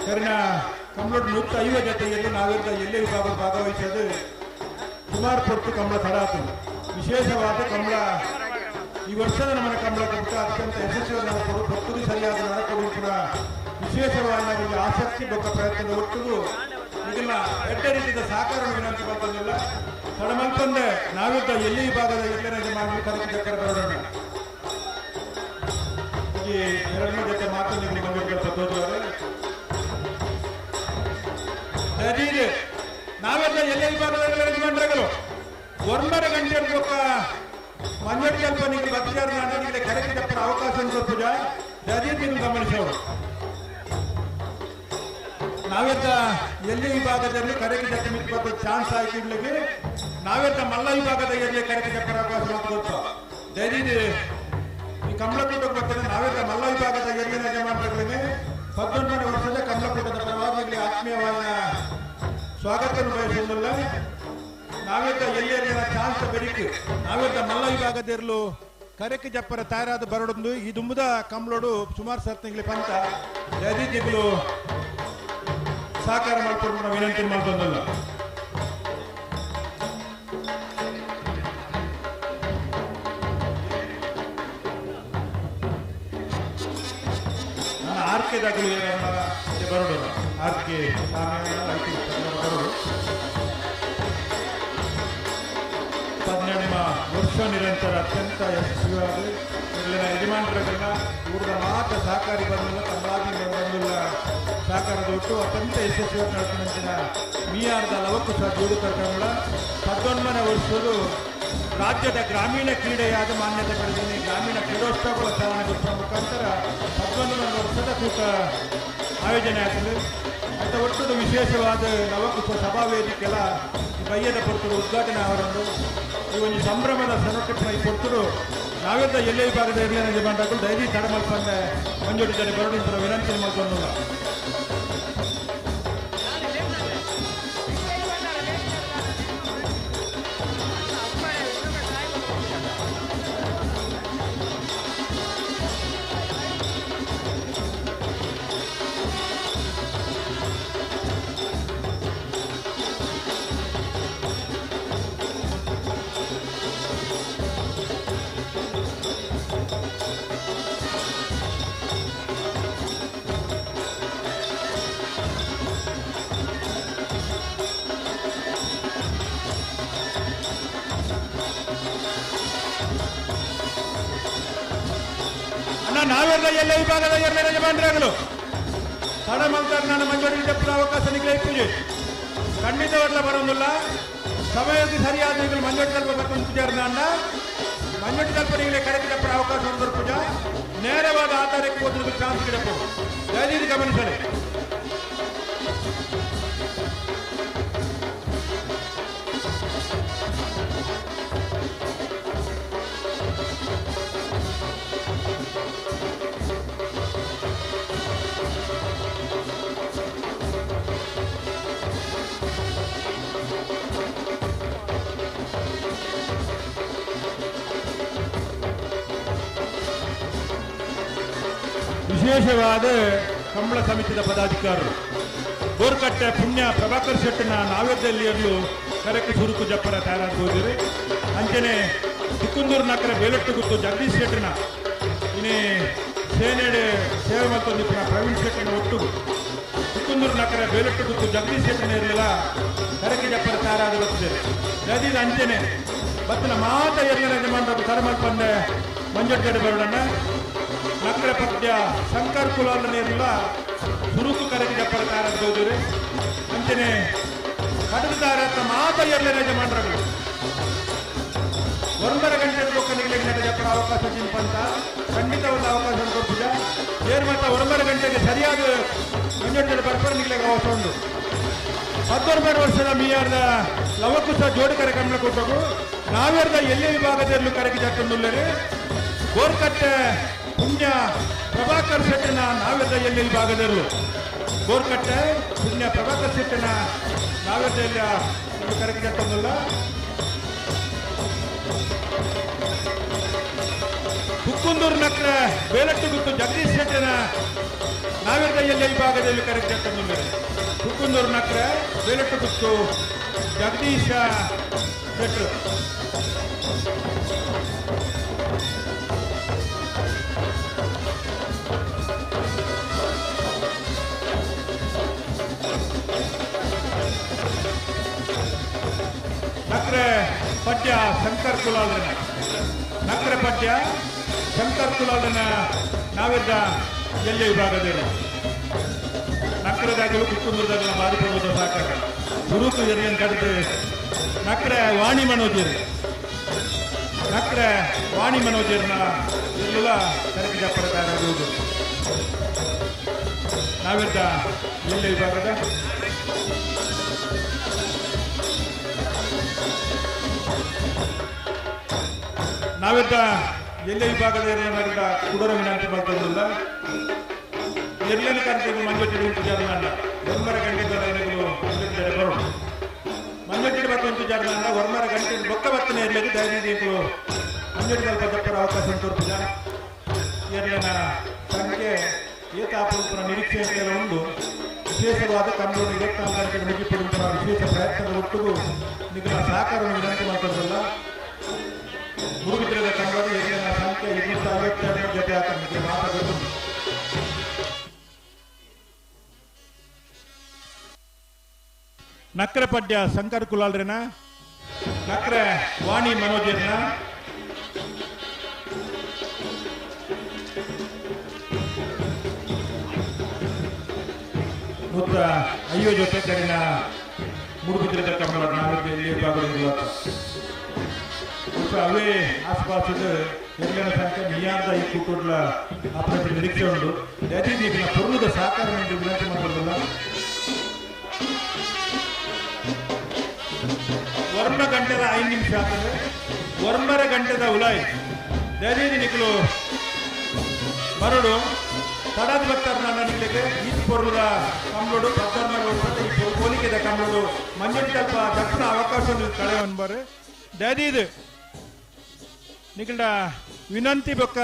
ಕರಿನ ಕಮಲೋಡು 150 ಜೊತೆಯಲ್ಲಿ ನಾವೆಲ್ಲ ಎಲ್ಲೇ ವಿಭಾಗದ ಭಾಗವಹಿಸೋದು ಸುಮಾರು ಪೊಟ್ಟು ಕಮಲ ತಡ ಆಗ್ತದೆ. ವಿಶೇಷವಾದ ಕಮಲ ಈ ವರ್ಷದ ನಮ್ಮ ಕಮಲ ಕೂಟ ಅತ್ಯಂತ ಯಶಸ್ವಿಯಾದ ನಡಕೊಡು ಪೊಟ್ಟುದು ಸರಿಯಾದ ನಡಕೊಡು ಕೂಡ ವಿಶೇಷವಾದ ಆಸಕ್ತಿ ಬೊಕ್ಕ ಪ್ರಯತ್ನದ ಒಟ್ಟಿಗೂ ಈಗಿನ ಎಡ್ಡ ರೀತಿಯ ಸಹಕಾರ ವಿನಂತಿ ಮಾಡ್ತಂದಿಲ್ಲ ತಡಮಲ್ಪಂದೆ ನಾವಿದ್ದ ಎಲ್ಲಿ ವಿಭಾಗದ ಎಲ್ಲರ ಯಜಮಾನರು ಕರೆಕ್ಟ್ ಚಕ್ಕರ ಬರೋಣ. ಈ ಎರಡನೇ ಜೊತೆ ಮಾತು ನಿಮಗೆ ತೋಜುವರೆ ನಾವೆಲ್ಲ ಎಲ್ಲ ವಿಭಾಗದ ಯಜಮಾನರುಗಳು ಒಂಬರ ಗಂಟೆ ಬೊಕ್ಕ ಮಂಜು ಸ್ವಲ್ಪ ನಿಮಗೆ ಬತ್ತಿಯಾರ ನಿಮಗೆ ಕರೆಕ್ಟ್ ಚಕ್ಕರ ಅವಕಾಶ ಕೊಟ್ಟುಜ ದಯವಿಟ್ಟು ನೀವು ಗಮನಿಸೋರು. ನಾವೆಲ್ಲ ಎಲ್ಲಿ ವಿಭಾಗದಲ್ಲಿ ಕರೆಗೆ ಜಕ್ಕೆ ಮಿಕ್ಕ ಚಾನ್ಸ್ ಹಾಕಿಡ್ಲಿಕ್ಕೆ ನಾವೆಲ್ಲ ಮಲ್ಲ ವಿಭಾಗದ ಎಲ್ಲಿ ಕರೆಗೆ ಜಕ್ಕರ ಅವಕಾಶ ಕೊಟ್ಟು ದಯವಿಟ್ಟು ಈ ಕಮಲಕೂಟಕ್ಕೆ ಬರ್ತಾರೆ. ನಾವೆಲ್ಲ ಮಲ್ಲ ವಿಭಾಗದ ಎಲ್ಲಿನ ಯಜಮಾನರುಗಳಿಗೆ 18 ವರ್ಷದ ಕಮಲಕೂಟದ ಪರವಾಗಿ ಆತ್ಮೀಯವಾದ ಸ್ವಾಗತವನ್ನು ಬಯಸುವುದಿಲ್ಲ. ನಾವೆಲ್ಲ ಎಲ್ಲಿ ಚಾನ್ಸ್ ಬೆರಿಕೆ ನಾವೆಲ್ಲ ಮಲ್ಲ ವಿಭಾಗದಿರಲು ಕರೆಕ್ಕೆ ಜಪ್ಪರ ತಯಾರಾದ ಬರಡೊಂದು ಈ ದುಂಬುದ ಕಮಲೋಡು ಸುಮಾರು ಸರ್ತಿಂಗ್ಲಿ ಪಂತ ದಯವಿಟ್ಟು ಸಹಕಾರ ಮಾಡ್ಕೊಂಡು ನಾವು ವಿನಂತಿ ಮಾಡ್ತಂದಲ್ಲ. ನಾನು ಆರ್ ಕೆ ದಾಖಲು ಬರೋಡು ಆರ್ ಕೆ ಬರೋಡು 12 ವರ್ಷ ನಿರಂತರ ಅತ್ಯಂತ ಯಶಸ್ವಿಯಾದ ಇಲ್ಲಿನ ಯಜಮಾನರುಗಳನ್ನ ಊರದ ಮಾತ್ರ ಸಹಕಾರಿ ಬಂದಿಲ್ಲ ತಮ್ಮಾಗಿ ಬಂದಿಲ್ಲ ಸಹಕಾರದ ಒಟ್ಟು ಅತ್ಯಂತ ಯಶಸ್ವಿಯಾಗಿ ನಡೆಸಿದ ಮೀಯಾರದ ಲವಕುಶ ಜೋಡು ಕರ್ಕಂಗಳ 19 ವರ್ಷದ ರಾಜ್ಯದ ಗ್ರಾಮೀಣ ಕ್ರೀಡೆಯಾದ ಮಾನ್ಯತೆ ಪಡೆದಿದೆ. ಗ್ರಾಮೀಣ ಕ್ರೀಡೋತ್ಸವಗಳ ಚಾಲನೆ ಕೊಡುವ ಮುಖಾಂತರ 11 ವರ್ಷದ ಕೂಟ ಆಯೋಜನೆ ಆಗ್ತದೆ. ಅಂತ ಒಟ್ಟು ವಿಶೇಷವಾದ ನವಕುಶ ಸಭಾವೇದಿಕೆಲ್ಲ ಬಯ್ಯದ ಪೊರ್ತರು ಉದ್ಘಾಟನೆ ಅವರನ್ನು ಈ ಒಂದು ಸಂಭ್ರಮದ ಸನೋಟಿಪ್ನ ಈ ಪೊರ್ತರು ನಾವೆಲ್ಲ ಎಲ್ಲೇ ವಿಭಾಗದ ಇರಲಿ ಬಂದಾಗ ಡೈಲಿ ತಡ ಮಲ್ಪಂದೆ ಮಂಜೂರಿದ್ದಾರೆ ಬರೋಡಿಂದ ವಿನಂತಿ ಮಾಡ್ಕೊಂಡು. ನಾವೆಲ್ಲ ಎಲ್ಲ ವಿಭಾಗದ ಎಲ್ಲ ಯಜಮಾನರಾಗಲು ತಡ ಮಲ್ತಾರ ನಾನು ಮಂಜೂರಿ ಜಪ್ಪದ ಅವಕಾಶ ನಿಗಲೇ ಪೂಜೆ ಖಂಡಿತವಲ್ಲ ಬರೋದಿಲ್ಲ. ಸಮಯಕ್ಕೆ ಸರಿಯಾದ ಈಗಲೂ ಮಂಜೂರಿ ತಲ್ಪ ಪೂಜಾರ ನನ್ನ ಮಂಜೂರಿ ತಲ್ಪ ಈಗಲೇ ಕರೆಕ್ಟ್ ಜಪ್ಪರ ಅವಕಾಶ ಒಂದು ಪೂಜಾ ನೇರವಾದ ಆಧಾರಕ್ಕೆ ಹೋದ್ರೆ ಚಾನ್ಸ್ ಗಿಡಪ್ಪ ದಯವಿಟ್ಟು ಗಮನಿಸಲಿ. ವಿಶೇಷವಾದ ಕಂಬಳ ಸಮಿತಿಯ ಪದಾಧಿಕಾರರು ಗೋರ್ಕಟ್ಟೆ ಪುಣ್ಯ ಪ್ರಭಾಕರ್ ಶೆಟ್ಟನ ನಾವ್ಯದಲ್ಲಿಯಲ್ಲೂ ಕರೆಕ್ಟ್ ಸುರುಕು ಜಪ್ಪರ ತಯಾರಾಗ್ಬೋದಿರಿ. ಅಂಚನೆ ಚಿಕ್ಕಂದೂರು ನಗರ ಬೇಲಟ್ಟು ಗುತ್ತು ಜಗದೀಶ್ ಶೆಟ್ಟನ ಇನ್ನೇ ಸೇನೆಡೆ ಸೇವೆ ಮತ್ತು ಪ್ರವೀಣ್ ಶೆಟ್ಟನ ಒಟ್ಟು ಚಿಕ್ಕಂದೂರು ನಗರ ಬೇಲಟ್ಟು ಗುತ್ತು ಜಗದೀಶ್ ಶೆಟ್ಟನ ಇರಲಿಲ್ಲ ಕರೆಕ್ಟ್ ಜಪ್ಪರ ತಯಾರಾದ ಬರ್ತಿದೆ. ಜಗದೀಶ್ ಅಂಚನೆ ಬತ್ತಿನ ಮಾತ ಎರ್ಲಿನ ಯಜಮಾನರು ತರಮಲ್ಪಂದೆ ಮಂಜುಗಡೆ ಬರೋಣ ನಗರ ಪದ್ಯ ಶಂಕರ್ ಕುಲಾಲನೇರಲ್ಲ ಸುರುಕು ಕರೆಗೆ ಜಪ್ಪರ ತಾರದ್ದು ಅಂಚನೆ ಕಡದ ಮಾತ ಎರ್ಲಿನ ಯಜಮಾನರುಗಳು 1.5 ಗಂಟೆ ಲೋಕನಿಗೆ ಜಪ್ಪರ ಅವಕಾಶ ಚಿಂಪಂತ ಖಂಡಿತವಾದ ಅವಕಾಶ ಕೊಡ್ತಿದ್ದ ಏರ್ ಮಟ್ಟ 1.5 ಗಂಟೆಗೆ ಸರಿಯಾದ ಮಂಜುಗಡೆ ಬರ್ಪರ ನಿಗ್ಲಿಗೆ ಅವಕಾಶ ಉಂಟು. 19 ವರ್ಷದ ಮೀಯಾರ್ದ ಲವಕುಶ ಜೋಡಿ ಕರೆ ಕಮಲ ಕೊಟ್ಟವು ನಾವೇರ್ದ ಎಲ್ಲೇ ವಿಭಾಗದಲ್ಲೂ ಕರೆಗೆ ಜಕ್ಕಂದುಲ್ಲರೆ ಗೋರ್ಕಟ್ಟೆ ಪುಣ್ಯ ಪ್ರಭಾಕರ್ ಶೆಟ್ಟನ ನಾವೆಲ್ಲ ಎಲ್ಲಿ ವಿಭಾಗದಲ್ಲೂ ಗೋರ್ಕಟ್ಟೆ ಪುಣ್ಯ ಪ್ರಭಾಕರ್ ಶೆಟ್ಟನ ನಾವೆಲ್ಲ ಕರೆಗೆ ಜಕ್ಕಂದುಲ್ಲ. ಕುಕ್ಕುಂದೂರು ನಕ್ರ ಬೇಲಟ್ಟು ಗುತ್ತು ಜಗದೀಶ್ ಶೆಟ್ಟನ ನಾವೆಲ್ಲ ಎಲ್ಲಿ ವಿಭಾಗದಲ್ಲಿ ಕರೆಗೆ ಜಕ್ಕಂದುಲ್ಲರೆ ಕುಕ್ಕುಂದೂರು ನಕ್ರ ಬೇಲಟ್ಟು ಗುತ್ತು ಜಗದೀಶ ಶೆಟ್ಟರು. ನಕ್ರೆ ಪದ್ಯ ಶಂಕರ್ ಕುಲಾಲನ ನಕ್ರೆ ಪದ್ಯ ಶಂಕರ್ ಕುಲಾಲನ ನಾವೆಲ್ಲ ಎಲ್ಲೇ ವಿಭಾಗದಲ್ಲಿ ನಕ್ರದಾಗಲೂ ಕುಕ್ಕುಂದೂರದಾಗಲೂ ಬಾರಿಪಡುವುದು ಸಾಕಾಗ ಸುರುಕು ಎರಿಯನ್ನು ಕರೆದು ನಕ್ರೆ ವಾಣಿ ಮನೋಜರು ನಕ್ರೆ ವಾಣಿ ಮನೋಜರ್ನ ಎಲ್ಲ ಕರೆಕ್ಟ್ ಜಪ್ಪರ ತಯಾರಾಗುವುದು ನಾವೆಲ್ಲ ಎಲ್ಲೇ ವಿಭಾಗದ ನಾವೆಲ್ಲ ಎಲ್ಲೇ ವಿಭಾಗದ ಏನಾಗಿಲ್ಲ ಕುಡರ ವಿನಂತಿ ಮಾಡ್ತದಿಲ್ಲ ಎಲ್ಲೆಲ್ಲ ಕಂತಿಗೂ ಮಂಜೂಟಿ ಉಂಟು ಜಾರಲ್ಲ 1.5 ಗಂಟೆ ಮಂಜೂಟಿ ಬರೋಣ ಮಂಜೂಟಿ ಬತ್ತು ಉಂಟು ಜಾರಲ್ಲ 1.5 ಗಂಟೆ ಬೊಕ್ಕ ಬತ್ತನೆ ಇರಲಿ ದಯವಿಟ್ಟು ಮಂಜೂಟಿ ಸ್ವಲ್ಪ ದಪ್ಪರ ಅವಕಾಶ ತೋರ್ಪುಜ ಎರಡನ ಸಂಖ್ಯೆ ಏತಾಪುರ ನಿರೀಕ್ಷೆ ಅಂತೆಲ್ಲ ಉಂಟು. ವಿಶೇಷವಾದ ಕನ್ನಡ 24 ಗಂಟೆ ಮುಗಿಪಡುವಂತಹ ವಿಶೇಷ ಪ್ರಯತ್ನದ ಒಟ್ಟಿಗೂ ನಿಗಮ ಸಹಕಾರವನ್ನು ವಿನಂತಿ ಮಾಡ್ತದಲ್ಲ. ಮುರುಗಿದ್ರದ ಕನ್ನಡ ಎಲ್ಲಿನ ಸಂಖ್ಯೆ 252 ಜೊತೆ ಆತನಿಗೆ ಮಾತಾಡೋದು. ನಕ್ರೆ ಪಡ್ಯ ಶಂಕರ್ ಕುಲಾಲ್ರೇನ ನಕ್ರೆ ವಾಣಿ ಮನೋಜರ್ನ 150 ಜೊತೆ ಕರಿನ ಮುಡುಬಿದ್ರದ ಕನ್ನಡ ನಾವೆಲ್ಲ ವಿಭಾಗದಲ್ಲಿ ಬಹುಶಃ ಅವೇ ಆಸ್ಪಾಸದ ಎರಡನೇ ಸಂಖ್ಯೆ ನಿಯಾರ್ದ ಈ ಕೂಟೋಡ್ಲ ಅಪರಾಧ ನಿರೀಕ್ಷೆ ಉಂಟು. ದಯದೀಪಿನ ಪೊರ್ಲುದ ಸಹಕಾರ ವಿನಂತಿ ಮಾಡೋದಿಲ್ಲ. ವರ್ಮ ಗಂಟೆದ 5 ನಿಮಿಷ ಆಗ್ತದೆ, 9 ಗಂಟೆದ ಉಲಾಯಿ ದಯದೀದಿ ನಿಕ್ಕಲು ಬರಡು ತಡದ ಭಕ್ತರನ್ನ ನಿಕ್ಕಲಿಕ್ಕೆ ಈ ಪೊರ್ಲುದ ಕಂಬಳೋಡು ಪತ್ತರ್ನ ಈ ಹೋಲಿಕೆದ ಕಂಬಳೋಡು ಮಂಜುಂಟಲ್ಪ ದಕ್ಷಿಣ ಅವಕಾಶ ಕಳೆ ಅನ್ಬಾರೆ. ದಯದೀದು ನಿಖಿಲ್ಡ ವಿನಂತಿ ಬೊಕ್ಕ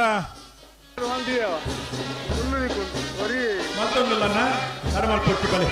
ಮತ್ತೊಂದು ಅರಮಲ್ಪಟ್ಟು ಬಲೆ.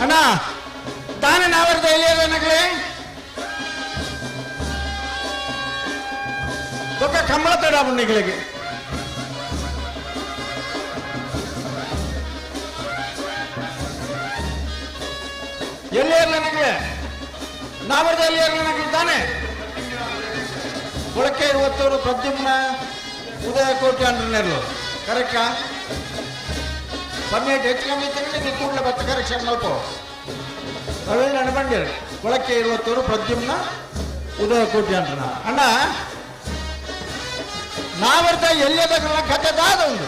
ಅಣ್ಣ ತಾನೇ ನಾವರ್ದ ಎಲ್ಲಿಯದನಗಲೇ ಬೊಕ್ಕ ಕಂಬಳ ತಡ ನಿಗಳಿಗೆ ಎಲ್ಲಿಯರ್ಲನಗಲೇ ನಾವರ್ದ ಎಲ್ಲಿಯರ್ಲನಗಲು ತಾನೆ ಕೊಳಕೆ ಇರುವತ್ತವರು ಪ್ರದ್ಯುಮ್ನ ಉದಯ ಕೋಟಿ ಅಂಡ್ರನೆರ್ಲು ಕರೆಕ್ಟಾ? 12 ಹೆಚ್ಚು ಕಮ್ಮಿ ತಿಂಗಳಿಗೆ ಕೂಡಲೇ ಭತ್ತ ಕರೆಕ್ಷನ್ ಮಲ್ಪ ರವೀಂದ್ರ ಬಂಡಿರು ಕೊಳಕೆ ಇರುವತ್ತವರು ಪ್ರದ್ಯುಮ್ನ ಉದಯ ಕೋಟಿ ಅಂಡ್ರನ. ಅಣ್ಣ ನಾವರ್ದ ಎಲ್ಲಿಯದ ಕತೆ ದಾದ ಒಂದು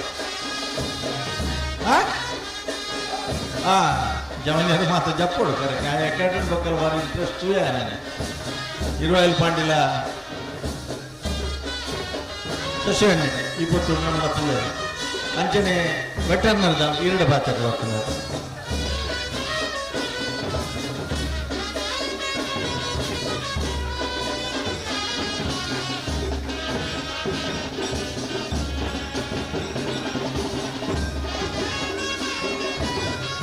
ಜಮೀನಿಯರು ಮಾತ್ರ ಜಪ್ಪೋಡು ಕರೆಕ್ಟ್. ಅಕಾಡೆಮಿ ಬೊಕ್ಕಲ್ ಬಾರಿ ಇಂಟ್ರೆಸ್ಟ್ ನಾನು ಇರುವಾಯಿಲ್ ಪಾಂಡಿಲ ಶಶಿಹಣ್ಣೆ ಇಪ್ಪತ್ತು ನಮ್ಮ ಪುಳ್ಳೆ ಅಂಚನೆ ವೆಟರ್ನರ್ದ ಎರಡು ಪಾತ್ರ ಹೋಗ್ತದೆ.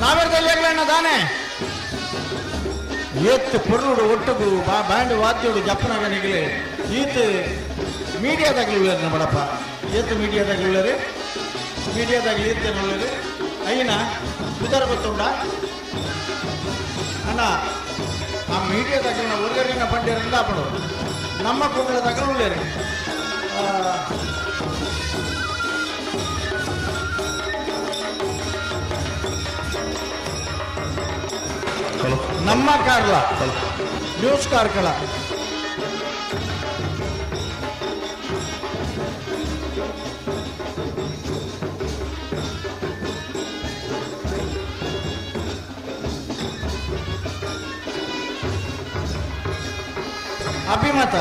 ನಾವೆಲ್ಲ ತಾನೆ ಏತ್ ಪೊರ್ಲುಡು ಒಟ್ಟುಗು ಬಾ ಬ್ಯಾಂಡ್ ವಾದ್ಯೋಡು ಜಪ್ಪನಾಗ ನಿಗಲೆ ಈತ ಮೀಡಿಯಾದಾಗಲಿ ಉಳ್ಳಾರ ನಮ್ಮಡಪ್ಪ ಏತ್ ಮೀಡಿಯಾದಾಗಲಿ ಉಳ್ಳಾರೆ ಮೀಡಿಯಾದಾಗಲಿ ಈತೇನು ಉಳ್ಳಾರೆ ಅಯ್ಯನ ಉದಾರ ಗೊತ್ತುಂಡ ಅಣ್ಣ ಆ ಮೀಡಿಯಾದಾಗಲಿ ನಾವು ಹೊರಗಡೆನ ಬಂಡಿಯರಿಂದ ಅಪ್ಪಡು ನಮ್ಮ ಕುಂಡಲದಾಗಲಿ ಉಳ್ಳಾರೆ. ನಮ್ಮ ಕಾರ್ಲ ನ್ಯೂಸ್ ಕಾರ್ಕಳ ಅಭಿಮತ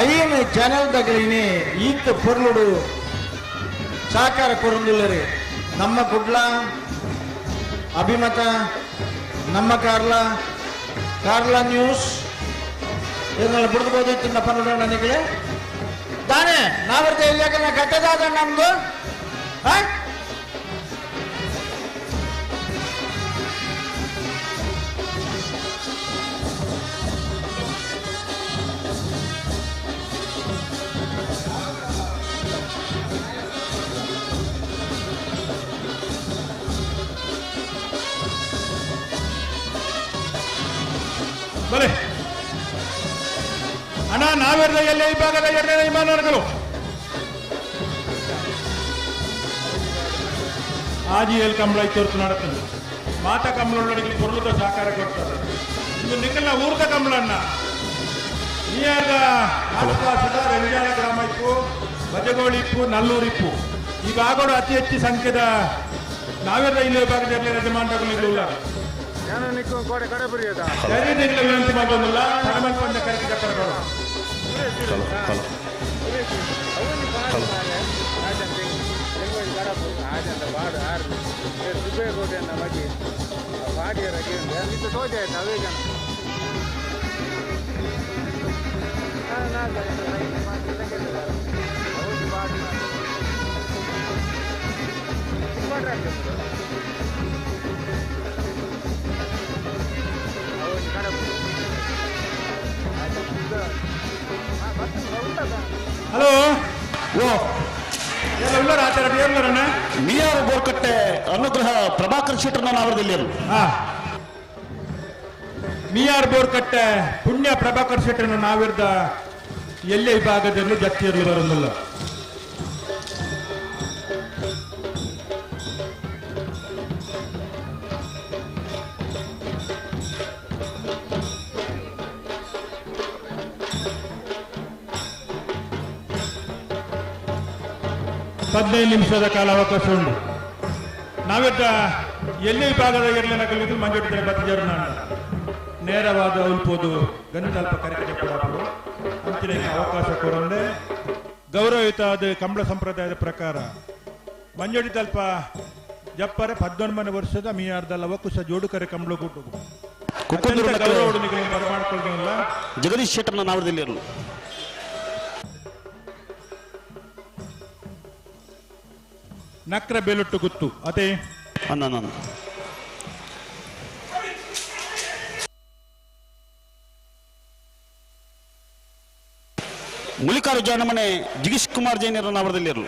ಐನು ಚಾನೆಲ್ ತಗಲಿನಿ ಈತ ಪೊರ್ಲುಡು ಸಹಕಾರ ಕೊರಂದುಲ್ಲರಿ ನಮ್ಮ ಕುಡ್ಲ ಅಭಿಮತ ನಮ್ಮ ಕಾರ್ಲ ಕಾರ್ಲ ನ್ಯೂಸ್ ಇದನ್ನೆಲ್ಲ ಬಿಡ್ಬೋದು ತಿನ್ನ ಪನ್ನಡ ನನಗೆ ತಾನೇ ನಾವರ್ತ ಇಲ್ಲಾಕ ಕಟ್ಟದಾದ ನಮ್ದು.
ಬಲೆ ಅಣ್ಣ ನಾವೆಲ್ಲ ಎಲ್ಲ ಈ ಭಾಗದ ಎರಡನೇ ವಿಮಾನಗಳು ಆಜಿಎಲ್ ಕಂಬಳ ಇತ್ತು നടക്കുന്നു ಮಾತ ಕಂಬಳೊಳಗೆ ಪೊರ್ಲುದ ಸಹಕಾರ ಕೊಡ್ತಾರೆ. ಇದು ನಿಖಲ್ನ ಊರ್ದ ಕಂಬಳಣ್ಣ ನೀಯಾರ್ದ ಆಸ್ಪಾಸದ ರಂಜಾನ ಗ್ರಾಮ ಇಪ್ಪು ಬಜಗೋಳಿ ಇಪ್ಪು ನಲ್ಲೂರು ಇಪ್ಪು ಈ ಭಾಗಗಳು ಅತಿ ಹೆಚ್ಚು ಸಂಖ್ಯೆದ ನಾವೆಲ್ಲ ಇಲ್ಲಿ ಭಾಗದ ಯಜಮಾನಗಳು ಇಲ್ಲ. ವಿನಂತಿ ಮಾಡೋದಿಲ್ಲ. ಹಲೋ ಓ
ಮಿಯಾರ್ ಬೋರ್ಕಟ್ಟೆ ಅನುಗ್ರಹ ಪ್ರಭಾಕರ್ ಶೆಟ್ಟರ್ನ ನಾವರದಲ್ಲಿ
ಮಿಯಾರ್ ಬೋರ್ಕಟ್ಟೆ ಪುಣ್ಯ ಪ್ರಭಾಕರ್ ಶೆಟ್ಟರ್ನ ನಾವಿರ್ದ ಎಲ್ಲೇ ವಿಭಾಗದಲ್ಲಿ ಜತ್ತಿರಲು ಬರೋದಿಲ್ಲ. ಹದಿನೈದು ನಿಮಿಷದ ಕಾಲ ಅವಕಾಶ ಉಂಟು. ನಾವಿದ್ದ ಎಲ್ಲಿ ವಿಭಾಗದ ಇರಲಿಲ್ಲ ಕಲಿತು ಮಂಜುಡಿದರೆ ಬತ್ತಿಜರು ನೇರವಾದ ಉಲ್ಪೋದು ಗಂಧಲ್ಪ ಕರೆಕಟೆ ಪಡಾಪುಡು ಅಂಚಿನ ಅವಕಾಶ ಕೊರಂದೆ ಗೌರವಯುತ ಅದು ಕಂಬಳ ಸಂಪ್ರದಾಯದ ಪ್ರಕಾರ ಮಂಜುಡಿ ತಲ್ಪ ಜಪ್ಪರೆ 19 ವರ್ಷದ ಮೀಯಾರ್ದಲ್ಲ ಒಕ್ಕುಸ ಜೋಡುಕರೆ ಕಂಬಳ ಕೂಟು ಗೌರವ ಬರಮಾಡಿಕೊಳ್ಳಿಲ್ಲ.
ಜಗದೀಶ್ ಶೆಟ್ಟರ್ನ ನಾವರದಲ್ಲಿ
ನಕ್ರ ಬೇಲೊಟ್ಟು ಗುತ್ತು ಅದೇ
ಅನ್ನ ಮುಲಿಕಾರು ಜಾನಮನೆ ಜಿಗೀಶ್ ಕುಮಾರ್ ಜೈನರ ನಾವರದಲ್ಲಿರಲು.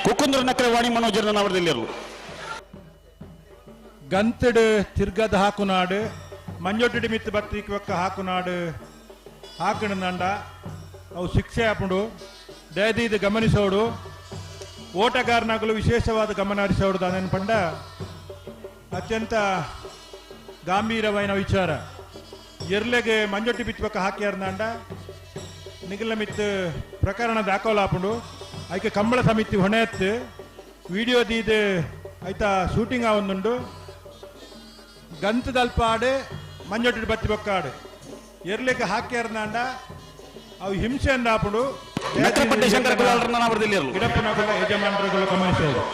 ಕುಕ್ಕುಂದ್ರ ನಕ್ರೆ ವಾಣಿ ಮನೋಜರ ನಾವರದಲ್ಲಿರಲು.
ಗಂತಡು ತಿರ್ಗದ ಹಾಕುನಾಡು ಮಂಜೊಟ್ಟಿಡಿ ಮಿತ್ತು ಬತ್ತಿ ಒಕ್ಕ ಹಾಕುನಾಡು ಹಾಕಣಂಡ ಅವು ಶಿಕ್ಷೆ ಹಾಪುಂಡು. ದಯದೀದು ಗಮನಿಸೋಡು ಓಟಗಾರನಾಗಲು ವಿಶೇಷವಾದ ಗಮನ ಹರಿಸೋಡು ದಾನೇನು ಪಂಡ ಅತ್ಯಂತ ಗಾಂಭೀರವಾದ ವಿಚಾರ. ಎರ್ಲೆಗೆ ಮಂಜೊಟ್ಟಿ ಬಿಚ್ಚಬಕ್ಕ ಹಾಕ್ಯಾರ್ನಾಂಡ ನಿಗಲ ಮಿತ್ತು ಪ್ರಕರಣ ದಾಖಲಾಪುಂಡು. ಐಕೆ ಕಂಬಳ ಸಮಿತಿ ಹೊಣೆ ಎತ್ತು ವಿಡಿಯೋ ದೀದು ಆಯ್ತಾ ಶೂಟಿಂಗ್ ಆವೊಂದುಂಡು. ಗಂತದಲ್ಪಾಡು ಮಂಜೊಟ್ಟಿ ಬತ್ತಿ ಬೊಕ್ಕಾಡು ಎರ್ಲೆಗೆ ಹಾಕ್ಯಾರ್ನಾಂಡ ಅವು ಹಿಂಸೆ ಅಂದಾಪುಂಡು. ಗಿಡಪ್ಪನಗುಲ ಯಜಮಾನರುಗಳು ಗಮನಿಸೋದು.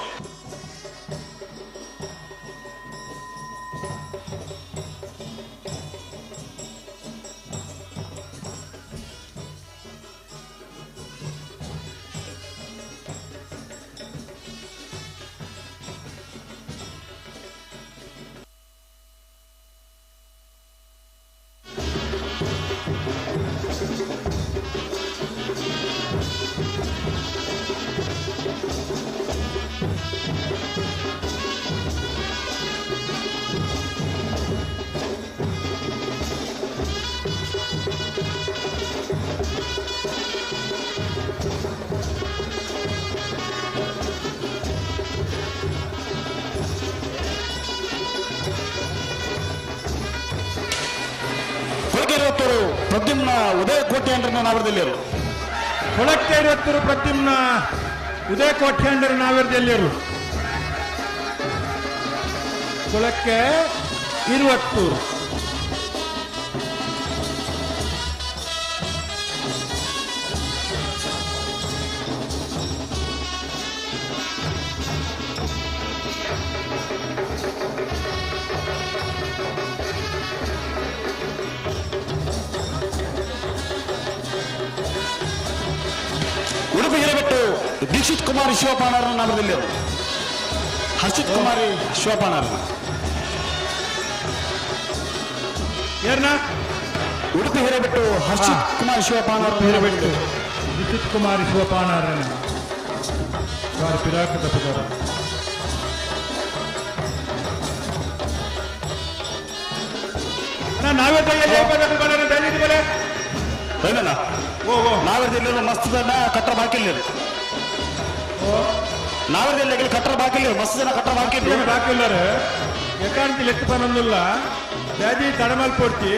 ಪ್ರದ್ಯುಮ್ನ ಉದಯ ಕೋಟ್ಯಾಂಡ್ರನ್ನ ನಾವರದಲ್ಲಿರು.
ಕೊಳಕ್ಕೆ ಇರುವತ್ತರು ಪ್ರದ್ಯುಮ್ನ ಉದಯ ಕೋಟ್ಯಾಂಡ್ರ ನಾವರದಲ್ಲಿರು. ಕೊಳಕ್ಕೆ ಇರುವತ್ತೂರು.
ಉಡುಪಿ ಹಿರೇಬೆಟ್ಟು ದೀಕ್ಷಿತ್ ಕುಮಾರಿ ಶಿವಪಾಣಾರನ ನಾಮದಲ್ಲಿ ಹರ್ಷಿತ್ ಕುಮಾರಿ ಶಿವಪಾಣಾರನ. ಉಡುಪಿ ಹಿರೇಬೆಟ್ಟು ಹರ್ಷಿತ್ ಕುಮಾರ್ ಶಿವಪಾಣಾರ.
ಹಿರೇಬೆಟ್ಟು ದೀಕ್ಷಿತ್ ಕುಮಾರಿ ಶಿವಪಾಣಾರನ ಪಿರಾಕದ ಪುಗಾರ. ನಾವೇ
ನಾವರದಲ್ಲಿ ಮಸ್ತ್ ಜನ ಕಟ್ರ ಬಾಕಿ ಇಲ್ಲ. ನಾವರದಲ್ಲಿ ಕಟ್ರ ಬಾಕಿ ಇಲ್ಲ, ಮಸ್ತ್ ಜನ ಕಟ್ರ ಬಾಕಿ ಇಲ್ಲ.
ಬಾಕಿ ಇಲ್ಲ. ಎಕಾಂತಿ ಲೆಕ್ಕ ಪನ್ನೊಂದಿಲ್ಲ. ಜಾಜಿ ತಡಮಲ್ ಪೊಡ್ತಿ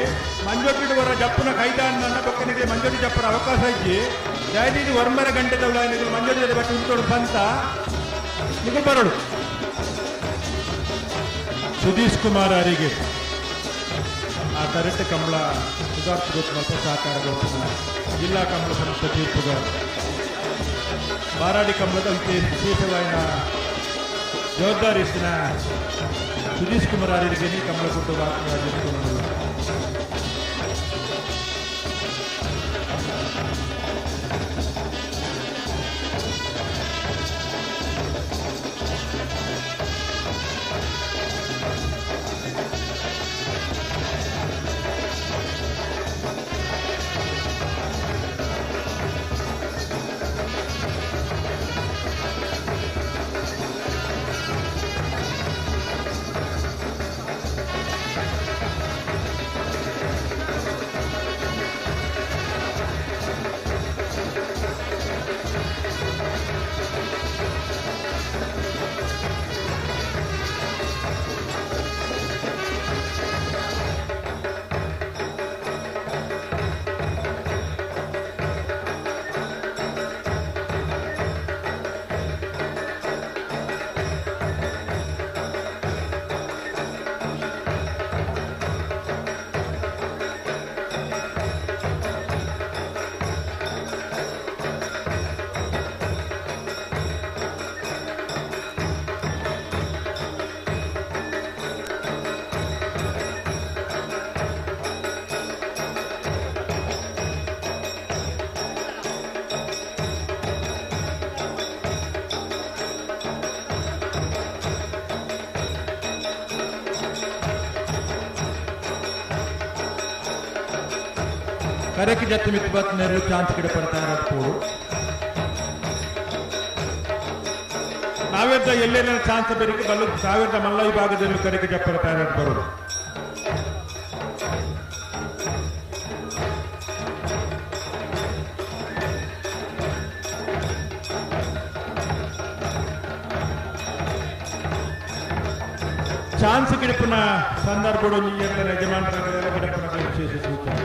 ಮಂಜೊಟ್ಟಿಡು ವರ ಜಪ್ಪುನ ಕೈದಾನ್ ಬೊಕ್ಕನಿಗೆ ಮಂಜೊಟ್ಟಿ ಜಪ್ಪರ ಅವಕಾಶ ಇಜ್ಜಿ. ಜಾಜಿ ಒರ್ಮರ ಗಂಟೆ ತವಳ ಮಂಜೊಟ್ಟಿ ಬಟ್ಟಿ ಉಂಟೋಡು ಪಂತ ನಿಗು ಬರೋಡು. ಸುಧೀಶ್ ಕುಮಾರ್ ಅವರಿಗೆ ಆ ಕರೆಕ್ಟ್ ಕಂಬಳ ಸುಧಾರ್ಥ ಗೊತ್ತು ಸಹಕಾರ ಗೊತ್ತಿಲ್ಲ. ಜಿಲ್ಲಾ ಕಂಬಳ ಸಂಸ್ಥೆ ತೀರ್ಪುಗಾರ ಬಾರಾಡಿ ಕಂಬಳದ ವಿಶೇಷವಾದ ಜವಾಬ್ದಾರಿ ಸುಧೀಶ್ ಕುಮಾರ್ ಅವರಿಗೆ ಕಂಬಳ ಕೊಟ್ಟು ಆತ್ಮೀಯ. ಕರೆಕ್ ಜತ್ತು ಮಿತ್ಬತ್ ನೆರಳು ಚಾನ್ಸ್ ಗಿಡ ಪಡ್ತಾ ಪೋಡು ನಾವೇದ ಎಲ್ಲೆಲ್ಲ ಚಾನ್ಸ್ ಬೇರೆ ಬಲ್ಲು ಸಾವಿರದ ಮಲ್ಲ ವಿಭಾಗದಲ್ಲಿ ಕರೆಕ್ ಜಪ್ಪರ ತಯಾರು ಬರೋದು. ಚಾನ್ಸ್ ಗಿಡಪನ ಸಂದರ್ಭ ಯಜಮಾನರ ಗಿಡಪನ ವಿಶೇಷ ಸೂಚನೆ.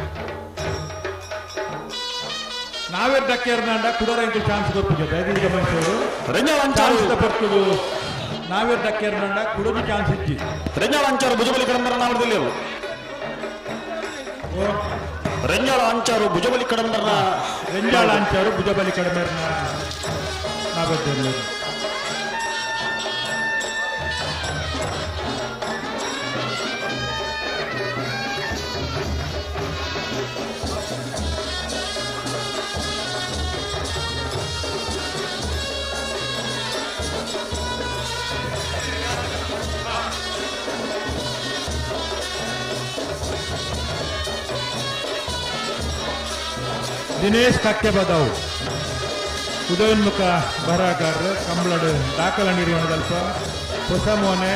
ನಾವೇ ಡಕ್ಕೇರ್ನಾಂಡ ಕುಡರಂಗೆ ಚಾನ್ಸ್ ಗೊತ್ತಿದೆ ದಯವಿಟ್ಟು ಗಮನಿಸೋದು. ಚಾನ್ಸ್ ಬರ್ತದೆ ನಾವೇ ಡಕ್ಕೇರ್ನಾಂಡ ಕುಡೋದು ಚಾನ್ಸ್ ಇಜ್ಜಿ.
ರೆಂಜಾಳ ಅಂಚಾರು ಭುಜಬಲಿ ಕಡಂಬರ ನಾವದಲ್ಲಿ ರೆಂಜಾಳ ಅಂಚಾರು ಭುಜಬಲಿ ಕಡಂಬರ್ನ
ರೆಂಜಾಳ ಅಂಚಾರು ಭುಜಬಲಿ ಕಡಂಬರ್ನ ನಾವೇ. ದಿನೇಶ್ ಕಕ್ಕೆಬದವು ಉದಯೋನ್ಮುಖ ಬರಹಗಾರರು ಕಂಬಳಡು ದಾಖಲ ನೀಡುವಲ್ಪ ಹೊಸ ಮೋನೆ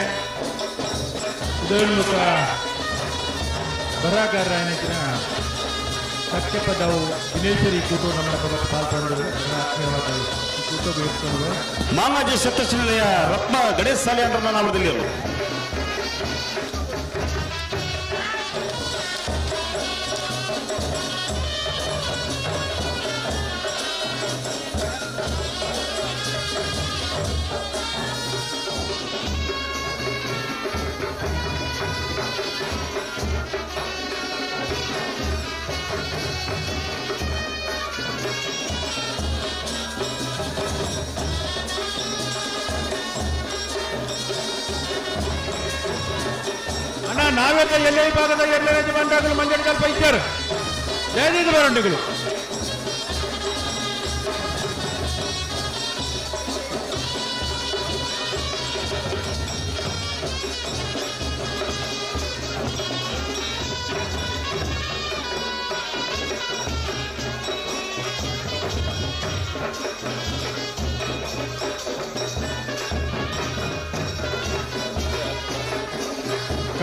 ಉದಯೋನ್ಮುಖ ಬರಹಗಾರ ಏನಿದ್ರೆ ಕಕ್ಕೆಪದವು ದಿನೇಶರಿ ಕೂಟು ನಮ್ಮ ಪದಕ್ಕೆ ಪಾಲ್ಗೊಂಡು ಆತ್ಮೀಯವಾದ ಕೂಟ ಬೇಯಿಸ್ಕೊಂಡು
ಮಾಮಾಜಿ ಸತ್ಯಶಿಲೆಯ ರತ್ನ ಗಣೇಶ್ ಸಾಲೆ ಅಂದ್ರೆ ನಾನು ಅವರದಲ್ಲಿ
ನಾವೆಲ್ಲ ಎಲ್ಲೇ ಭಾಗದ ಎಲ್ಲ ಯಜಮಾನರಾಗಲು ಮಂಜಡಿಕಲ್ಪ ಇದ್ದಾರೆ ಜಯದೀದ ಬರಂಡುಗಳು.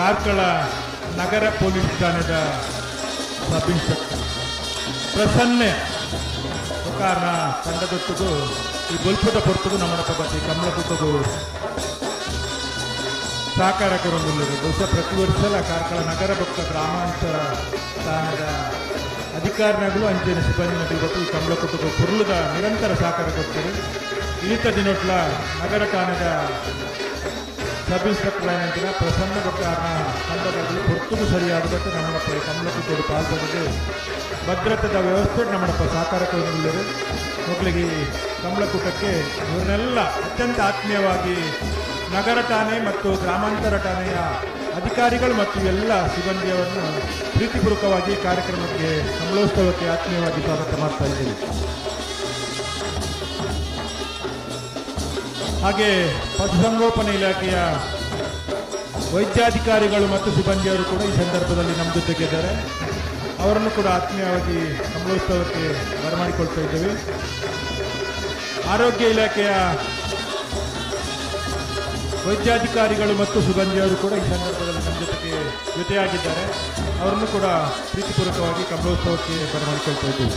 ಕಾರ್ಕಳ ನಗರ ಪೊಲೀಸ್ ಠಾಣೆದ ಸಬ್ ಇನ್ಸ್ಪೆಕ್ಟರ್ ಪ್ರಸನ್ನೆ ಕಾರಣ ತಂಡದೊಟ್ಟಿಗೂ ಈ ಬೊಲ್ಪದ ಪೊರ್ತುಗು ನಮ್ಮ ಪದ್ಧತಿ ಕಮಲ ಪುಟ್ಟಗು ಸಹಕಾರ ಕೊರೊಂದುಲ್ಲೆರ್. ಬಹುಶಃ ಪ್ರತಿ ವರ್ಷಲ ಕಾರ್ಕಳ ನಗರ ಬೊಕ್ಕ ಗ್ರಾಮಾಂತರ ಸ್ಥಾನದ ಅಧಿಕಾರಿನಗಳು ಅಂಚೆನೆ ಸಿಬ್ಬಂದಿನಗಳು ಬೊಕ್ಕ ಈ ಕಂಬಳಕೂಟದ ಪೊರ್ಲುದ ನಿರಂತರ ಸಹಕಾರ ಕೊಡ್ತಾರೆ. ಈತ ದಿನೊಟ್ಲ ನಗರ ಠಾಣೆದ ಸಬ್ ಇನ್ಸ್ಪೆಕ್ಟರ್ ಆಯಿನಂಚಿನ ಪ್ರಸನ್ನ ಬೊಕ್ಕ ತಂಡದಗಳು ಪೊರ್ತುಗು ಸರಿಯಾದ ಬೊಕ್ಕ ನಮ್ಮಡಪ್ಪ ಈ ಕಂಬಳಕೂಟದ ಪಾಲ್ಪಡೆದು ಭದ್ರತೆದ ವ್ಯವಸ್ಥೆ ನಮ್ಮಡಪ್ಪ ಸಹಕಾರ ಕೊರೊಂದುಲ್ಲೆರ್. ಮೊದಲಿಗೆ ಕಂಬಳಕೂಟಕ್ಕೆ ಇವರನ್ನೆಲ್ಲ ಅತ್ಯಂತ ಆತ್ಮೀಯವಾಗಿ ನಗರ ಠಾಣೆ ಮತ್ತು ಗ್ರಾಮಾಂತರ ಠಾಣೆಯ ಅಧಿಕಾರಿಗಳು ಮತ್ತು ಎಲ್ಲ ಸಿಬ್ಬಂದಿಯವರನ್ನು ಪ್ರೀತಿಪೂರ್ವಕವಾಗಿ ಕಾರ್ಯಕ್ರಮಕ್ಕೆ ಕಂಬಳೋತ್ಸವಕ್ಕೆ ಆತ್ಮೀಯವಾಗಿ ಸ್ವಾಗತ ಮಾಡ್ತಾ ಇದ್ದೇವೆ. ಹಾಗೆ ಪಶುಸಂಗೋಪನೆ ಇಲಾಖೆಯ ವೈದ್ಯಾಧಿಕಾರಿಗಳು ಮತ್ತು ಸಿಬ್ಬಂದಿಯವರು ಕೂಡ ಈ ಸಂದರ್ಭದಲ್ಲಿ ನಮ್ಮ ಜೊತೆಗಿದ್ದಾರೆ. ಅವರನ್ನು ಕೂಡ ಆತ್ಮೀಯವಾಗಿ ಕಂಬಳೋತ್ಸವಕ್ಕೆ ಬರಮಾಡಿಕೊಳ್ತಾ ಇದ್ದೇವೆ. ಆರೋಗ್ಯ ಇಲಾಖೆಯ ವೈದ್ಯಾಧಿಕಾರಿಗಳು ಮತ್ತು ಸಿಬ್ಬಂದಿಯವರು ಕೂಡ ಈ ಸಂದರ್ಭದಲ್ಲಿ ನಮ್ಮ ಜೊತೆಗೆ ಜೊತೆಯಾಗಿದ್ದಾರೆ. ಅವರನ್ನು ಕೂಡ ಪ್ರೀತಿಪೂರ್ವಕವಾಗಿ ಕಂಬಳೋತ್ಸವಕ್ಕೆ ಬರಮಾಡಿಕೊಳ್ತಾ ಇದ್ದೇವೆ.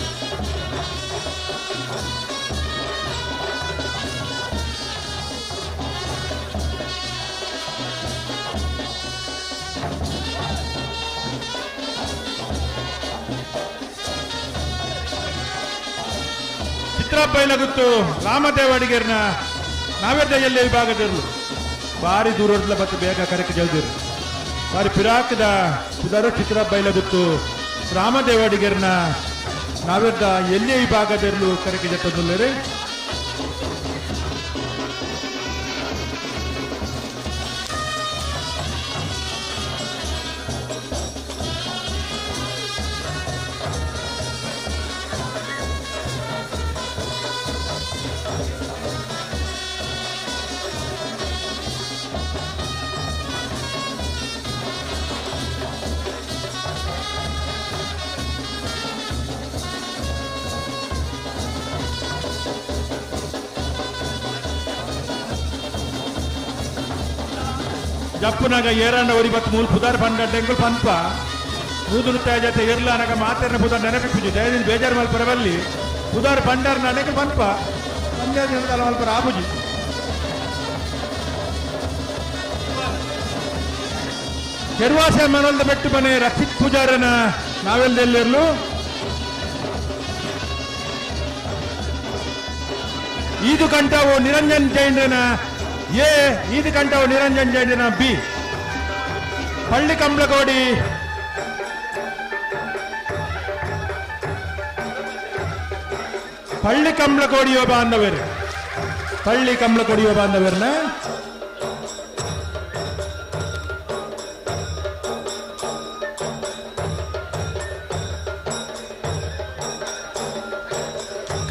ಚಿತ್ರಬೈಲಗುತ್ತು ರಾಮದೇವ ಅಡಿಗರ್ನ ನಾವೇದೆಯಲ್ಲಿ ವಿಭಾಗದಿರಲು ಬಾರಿ ದೂರಡ್ಲ ಮತ್ತು ಬೇಗ ಕರೆಕ್ಕೆ ಜಲ್ದಿರು ಬಾರಿ ಪಿರಾಕದ ಪುದರ ಚಿತ್ರಬೈಲಗುತ್ತು ರಾಮದೇವ ಅಡಿಗರ್ನ ನಾವೇದ ಎಲ್ಲಿಯ ವಿಭಾಗದಿರಲು ಕರೆಕ್ಕೆ ಜತ್ತೊಂದುಲ್ಲೇರಿ. ಜಪ್ಪುನಾಗ ಏರಾಂಡ ಒರಿ ಬತ್ತು ಮೂಲು ಪುದಾರ್ ಪಂಡ ಡೆಂಗುಲ್ ಪನ್ಪ ನೂದುನು ಜೊತೆ ಎರ್ಲಾನಾಗ ಮಾತೆರ್ನ ಪುದಾರ್ ನೆನಪಿಪ್ಪುಜಿ ದಯದಿಂದ ಬೇಜಾರು ಮಲ್ಪರ ಬಲ್ಲಿ ಪುದಾರ್ ಪಂಡಾರ್ ನಡೆಂಗುಲ್ ಪನ್ಪ ಪಂಚಾಯತ್ ಮಲ್ಪರ ಆಪುಜಿ. ಕೆರ್ವಾಸ ಮನಲ್ದ ಬೆಟ್ಟು ಮನೆ ರಕ್ಷಿತ್ ಪೂಜಾರನ ನಾವೆಲ್ದೆಲ್ಲಿರ್ಲು ಈದು ಕಂಠವು ನಿರಂಜನ್ ಜೈನನ ಎ, ಈದು ಕಂಠವು ನಿರಂಜನ್ ಜೈನನ ಬಿ, ಪಳ್ಳಿ ಕಂಬ್ಳಕೋಡಿ ಪಳ್ಳಿ ಕಂಬ್ಳಕೋಡಿಯೋ ಬಾಂಧವರು, ಪಳ್ಳಿ ಕಂಬ್ಳಕೋಡಿಯೋ ಬಾಂಧವರನ್ನ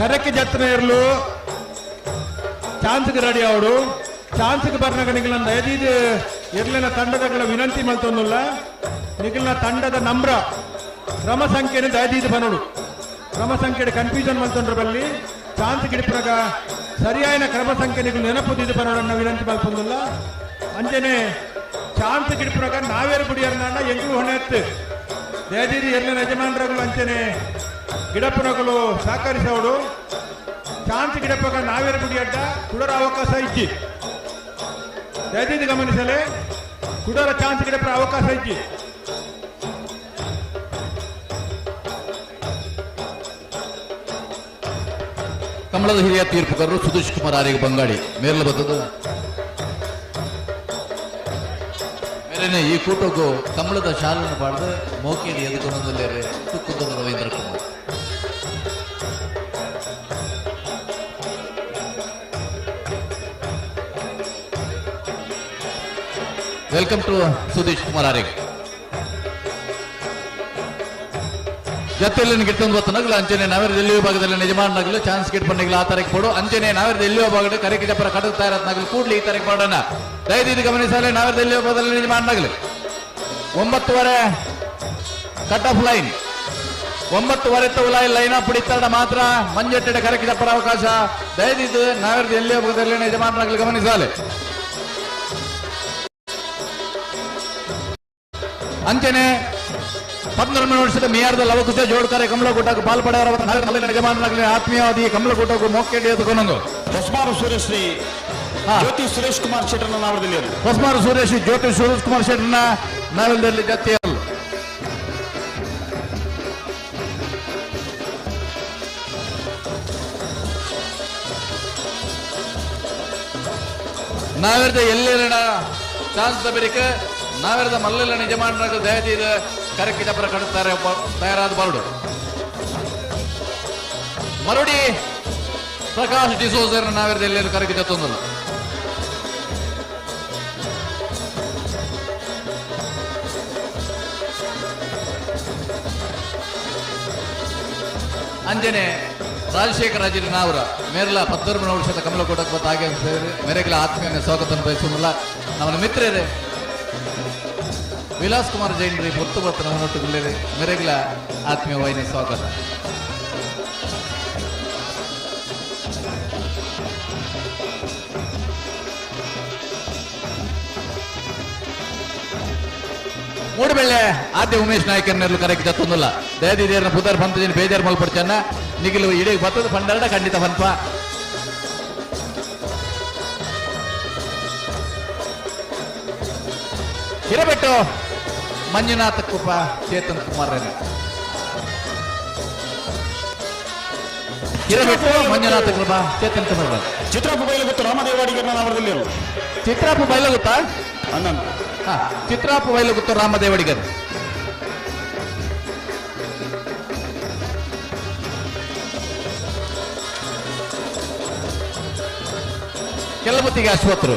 ಕರಕ್ಕೆ ಜತ್ನ ಇರಲು ಚಾನ್ಸ್ಗೆ ರೆಡಿ ಅವಡು ಚಾನ್ಸ್ಗೆ ಬರ್ನಾಗ ನಿಗಲ ದಯದೀದ್ ಎರ್ಲಿನ ತಂಡದಗಳ ವಿನಂತಿ ಮಲ್ತೊಂದುಲ್ಲ ನಿಗಲ್ನ ತಂಡದ ನಮ್ರ ಕ್ರಮ ಸಂಖ್ಯೆನ ದಯದೀದ್ ಬನೋಡು ಕ್ರಮ ಸಂಖ್ಯೆ ಕನ್ಫ್ಯೂಷನ್ ಮಲ್ತೊಂಡ್ರ ಬಲ್ಲಿ ಚಾನ್ಸ್ ಗಿಡಿಪುರಗ ಸರಿಯಾದ ಕ್ರಮ ಸಂಖ್ಯೆ ನಿಗಲ್ ನೆನಪು ದಿದ್ದು ಬನೋಡನ್ನ ವಿನಂತಿ ಮಲ್ತೊಂದುಲ್ಲ. ಅಂಚನೆ ಚಾನ್ಸ್ ಗಿಡಿಪುರಗ ನಾವೇರು ಬುಡಿಯರ್ನ ಎಂಗ್ಳು ಹೊಣೆತ್ತು ದಯದೀದ್ ಎರ್ಲಿನ ಯಜಮಾನರುಗಳು ಅಂಚನೆ ಗಿಡಪ್ಪನಗಳು ಸಹಕರಿಸೋಡು ಚಾನ್ಸ್ ಗಿಡಪ್ಪಗ ನಾವೇರು ಗುಡಿಯಡ್ಡ ಕುಡರ ಅವಕಾಶ ಇಜ್ಜಿ ದಯದೀದ್ ಗಮನಿಸಲೇ ಕುಡರ ಚಾನ್ಸ್ ಗಿಡಪ್ಪರ ಅವಕಾಶ ಇಜ್ಜಿ.
ಕಮಲದ ಹಿರಿಯ ತೀರ್ಪುಗಾರರು ಸುಧೀಶ್ ಕುಮಾರ್ ಆರಿಗೆ ಬಂಗಾಡಿ ಮೇರ್ಲ ಬತ್ತದ ಮೇಲೇನೆ ಈ ಕೂಟಕ್ಕೂ ಕಮಲದ ಶಾಲನ್ನು ಪಾಡ್ದು ಮೋಕೇರಿ ಎದುಕೊಂದಲ್ಲೇರೆ ತುಕ್ಕುದ Ravindra Kumar. Welcome to Sudhish Kumar ಆರಿಗೆ. ಜೊತೆಯಲ್ಲಿ ಗಿಟ್ಟೊಂದು ಬತ್ತನಗಲು ಅಂಚನೆ ನಾವೇರದ ಎಲ್ಲಿ ವಿಭಾಗದಲ್ಲಿ ಯಜಮಾನನಗಲು ಚಾನ್ಸ್ ಗಿಟ್ ಬನ್ನಿಗಲು ಆ ತಾರೀಕು ಕೊಡು ಅಂಚನೆ ನಾವೇರದ ಎಲ್ಲಿ ವಿಭಾಗದ ಕರೆಗೆ ಜಪರ ಕಡದ ತಯಾರತ್ನಗಲು ಕೂಡ್ಲಿ ಈ ತಾರೀಕು ಮಾಡೋಣ. ದಯದೀದಿ ಗಮನಿಸಲೇ ನಾವೇರದ ಎಲ್ಲಿ ವಿಭಾಗದಲ್ಲಿ ಯಜಮಾನನಗಲು 9:30 cut off line 9:30 line line up ಹಿಡಿತಾಡ ಮಾತ್ರ ಮಂಜಟ್ಟೆಡೆ ಕರೆಗೆ ಜಪರ ಅವಕಾಶ. ದಯದಿದ್ದು ನಾವೇರದ ಎಲ್ಲಿ ವಿಭಾಗದಲ್ಲಿ ಯಜಮಾನನಗಲು ಗಮನಿಸಲೆ. ಅಂಚನೆ 19 ವರ್ಷದ ಮಿಯಾರ್ದ ಲವಕುಶ ಜೋಡ್ಕರೆ ಕಮಲಕೂಟಕ್ಕೆ ಪಾಲ್ಪಡೆಯವರ ಯಜಮಾನರಾಗಲಿ ಆತ್ಮೀಯವಾದಿ ಕಮಲಕೂಟಕ್ಕೂ ಮೋಕೆ ಹಿಡಿಯೋದು
ಹೊಸ್ಮಾರು ಸೂರ್ಯಶ್ರೀ ಜ್ಯೋತಿ ಸುರೇಶ್ ಕುಮಾರ್ ಶೆಟ್ಟರ್ನ ನಾವರದಲ್ಲಿ.
ಹೊಸಮಾರು ಸುರೇಶ್ ಜ್ಯೋತಿ ಸುರೇಶ್ ಕುಮಾರ್ ಶೆಟ್ಟರ್ನ ನಾವೆಲ್ಲರಲ್ಲಿ ಜೊತೆಯಲ್ಲ. ನಾವೆರ್ದ ಎಲ್ಲೆರಣ ಚಾನ್ಸ್ ತಬರಿಕ ನಾವೆರ್ದ ಮಲ್ಲೆಲ್ಲ ನಿಜಮಾನ ದಯದೀದ ಕರೆಕ್ಟ್ ಜಪರ ಕಡುತ್ತಾರೆ ತಯಾರಾದ ಬರಡು ಮರುಡಿ ಪ್ರಕಾಶ್ ಡಿಸೋಜರ್ ನಾವೆರ್ದ ಎಲ್ಲೆಲ್ಲ ಕರೆಕ್ಟ್ ಜೊತ್ತೊಂದಲ್ಲ. ಅಂಜನೆ ರಾಜಶೇಖರ ಅಜಿರ್ ನಾವರ ಮೇರ್ಲ ಪತ್ತೊರ್ಮನ ವರ್ಷದ ಕಮಲಕೋಟಕ್ಕೆ ಬತ್ತ ಹಾಗೆ ಮೇರೆಗಳ ಆತ್ಮೀಯ ಸ್ವಾಗತ ಬಯಸುವುದಿಲ್ಲ. ನಮ್ಮ ಮಿತ್ರರೇ ವಿಲಾಸ್ ಕುಮಾರ್ ಜೈನ್ ರೀ ಪೊತ್ತು ಬತ್ತ ನಮ್ಮೊಟ್ಟುಗುಳ್ಳೇರಿ ಮೇರೆಗಳ ಆತ್ಮೀಯ ವಾಹಿನಿ ಸ್ವಾಗತ. ಮೂಡುಬೆಳ್ಳೆ ಆದ್ಯ ಉಮೇಶ್ ನಾಯ್ಕರ್ನೆಲ್ಲ ಕರೆಕ್ಟ್ ಜತ್ತೊಂದಿಲ್ಲ. ದಯದಿದೇರ್ನ ಪುದರ್ ಪಂತಜಿನ ಬೇಜಾರ್ ಮಲ್ಪಡ್ಚನ್ನ ನಿಗಿಲು ಇಡೀ ಬತ್ತದ ಪಂಡರಡ ಖಂಡಿತ ಪನ್ಪ. ಹಿರಬೆಟ್ಟು ಮಂಜುನಾಥ ಕುಪ್ಪ ಚೇತನ್ ಕುಮಾರ್ ರೇನೆ. ಹಿರಬೆಟ್ಟು ಮಂಜುನಾಥ ಕೃಪಾ ಚೇತನ್ ಕುಮಾರ್.
ಚಿತ್ರಾಪು ಬೈಲಗುತ್ತ ರಾಮದೇವಾಡಿಗರ್ನ ನಾವರದಲ್ಲಿ.
ಚಿತ್ರಾಪು ಬೈಲಗುತ್ತ ಚಿತ್ರಾಪು ಬೈಲಗುತ್ತ ರಾಮದೇವಡಿಗರ್. ಕೆಲಮತ್ತಿಗೆ ಅಶ್ವತ್ರು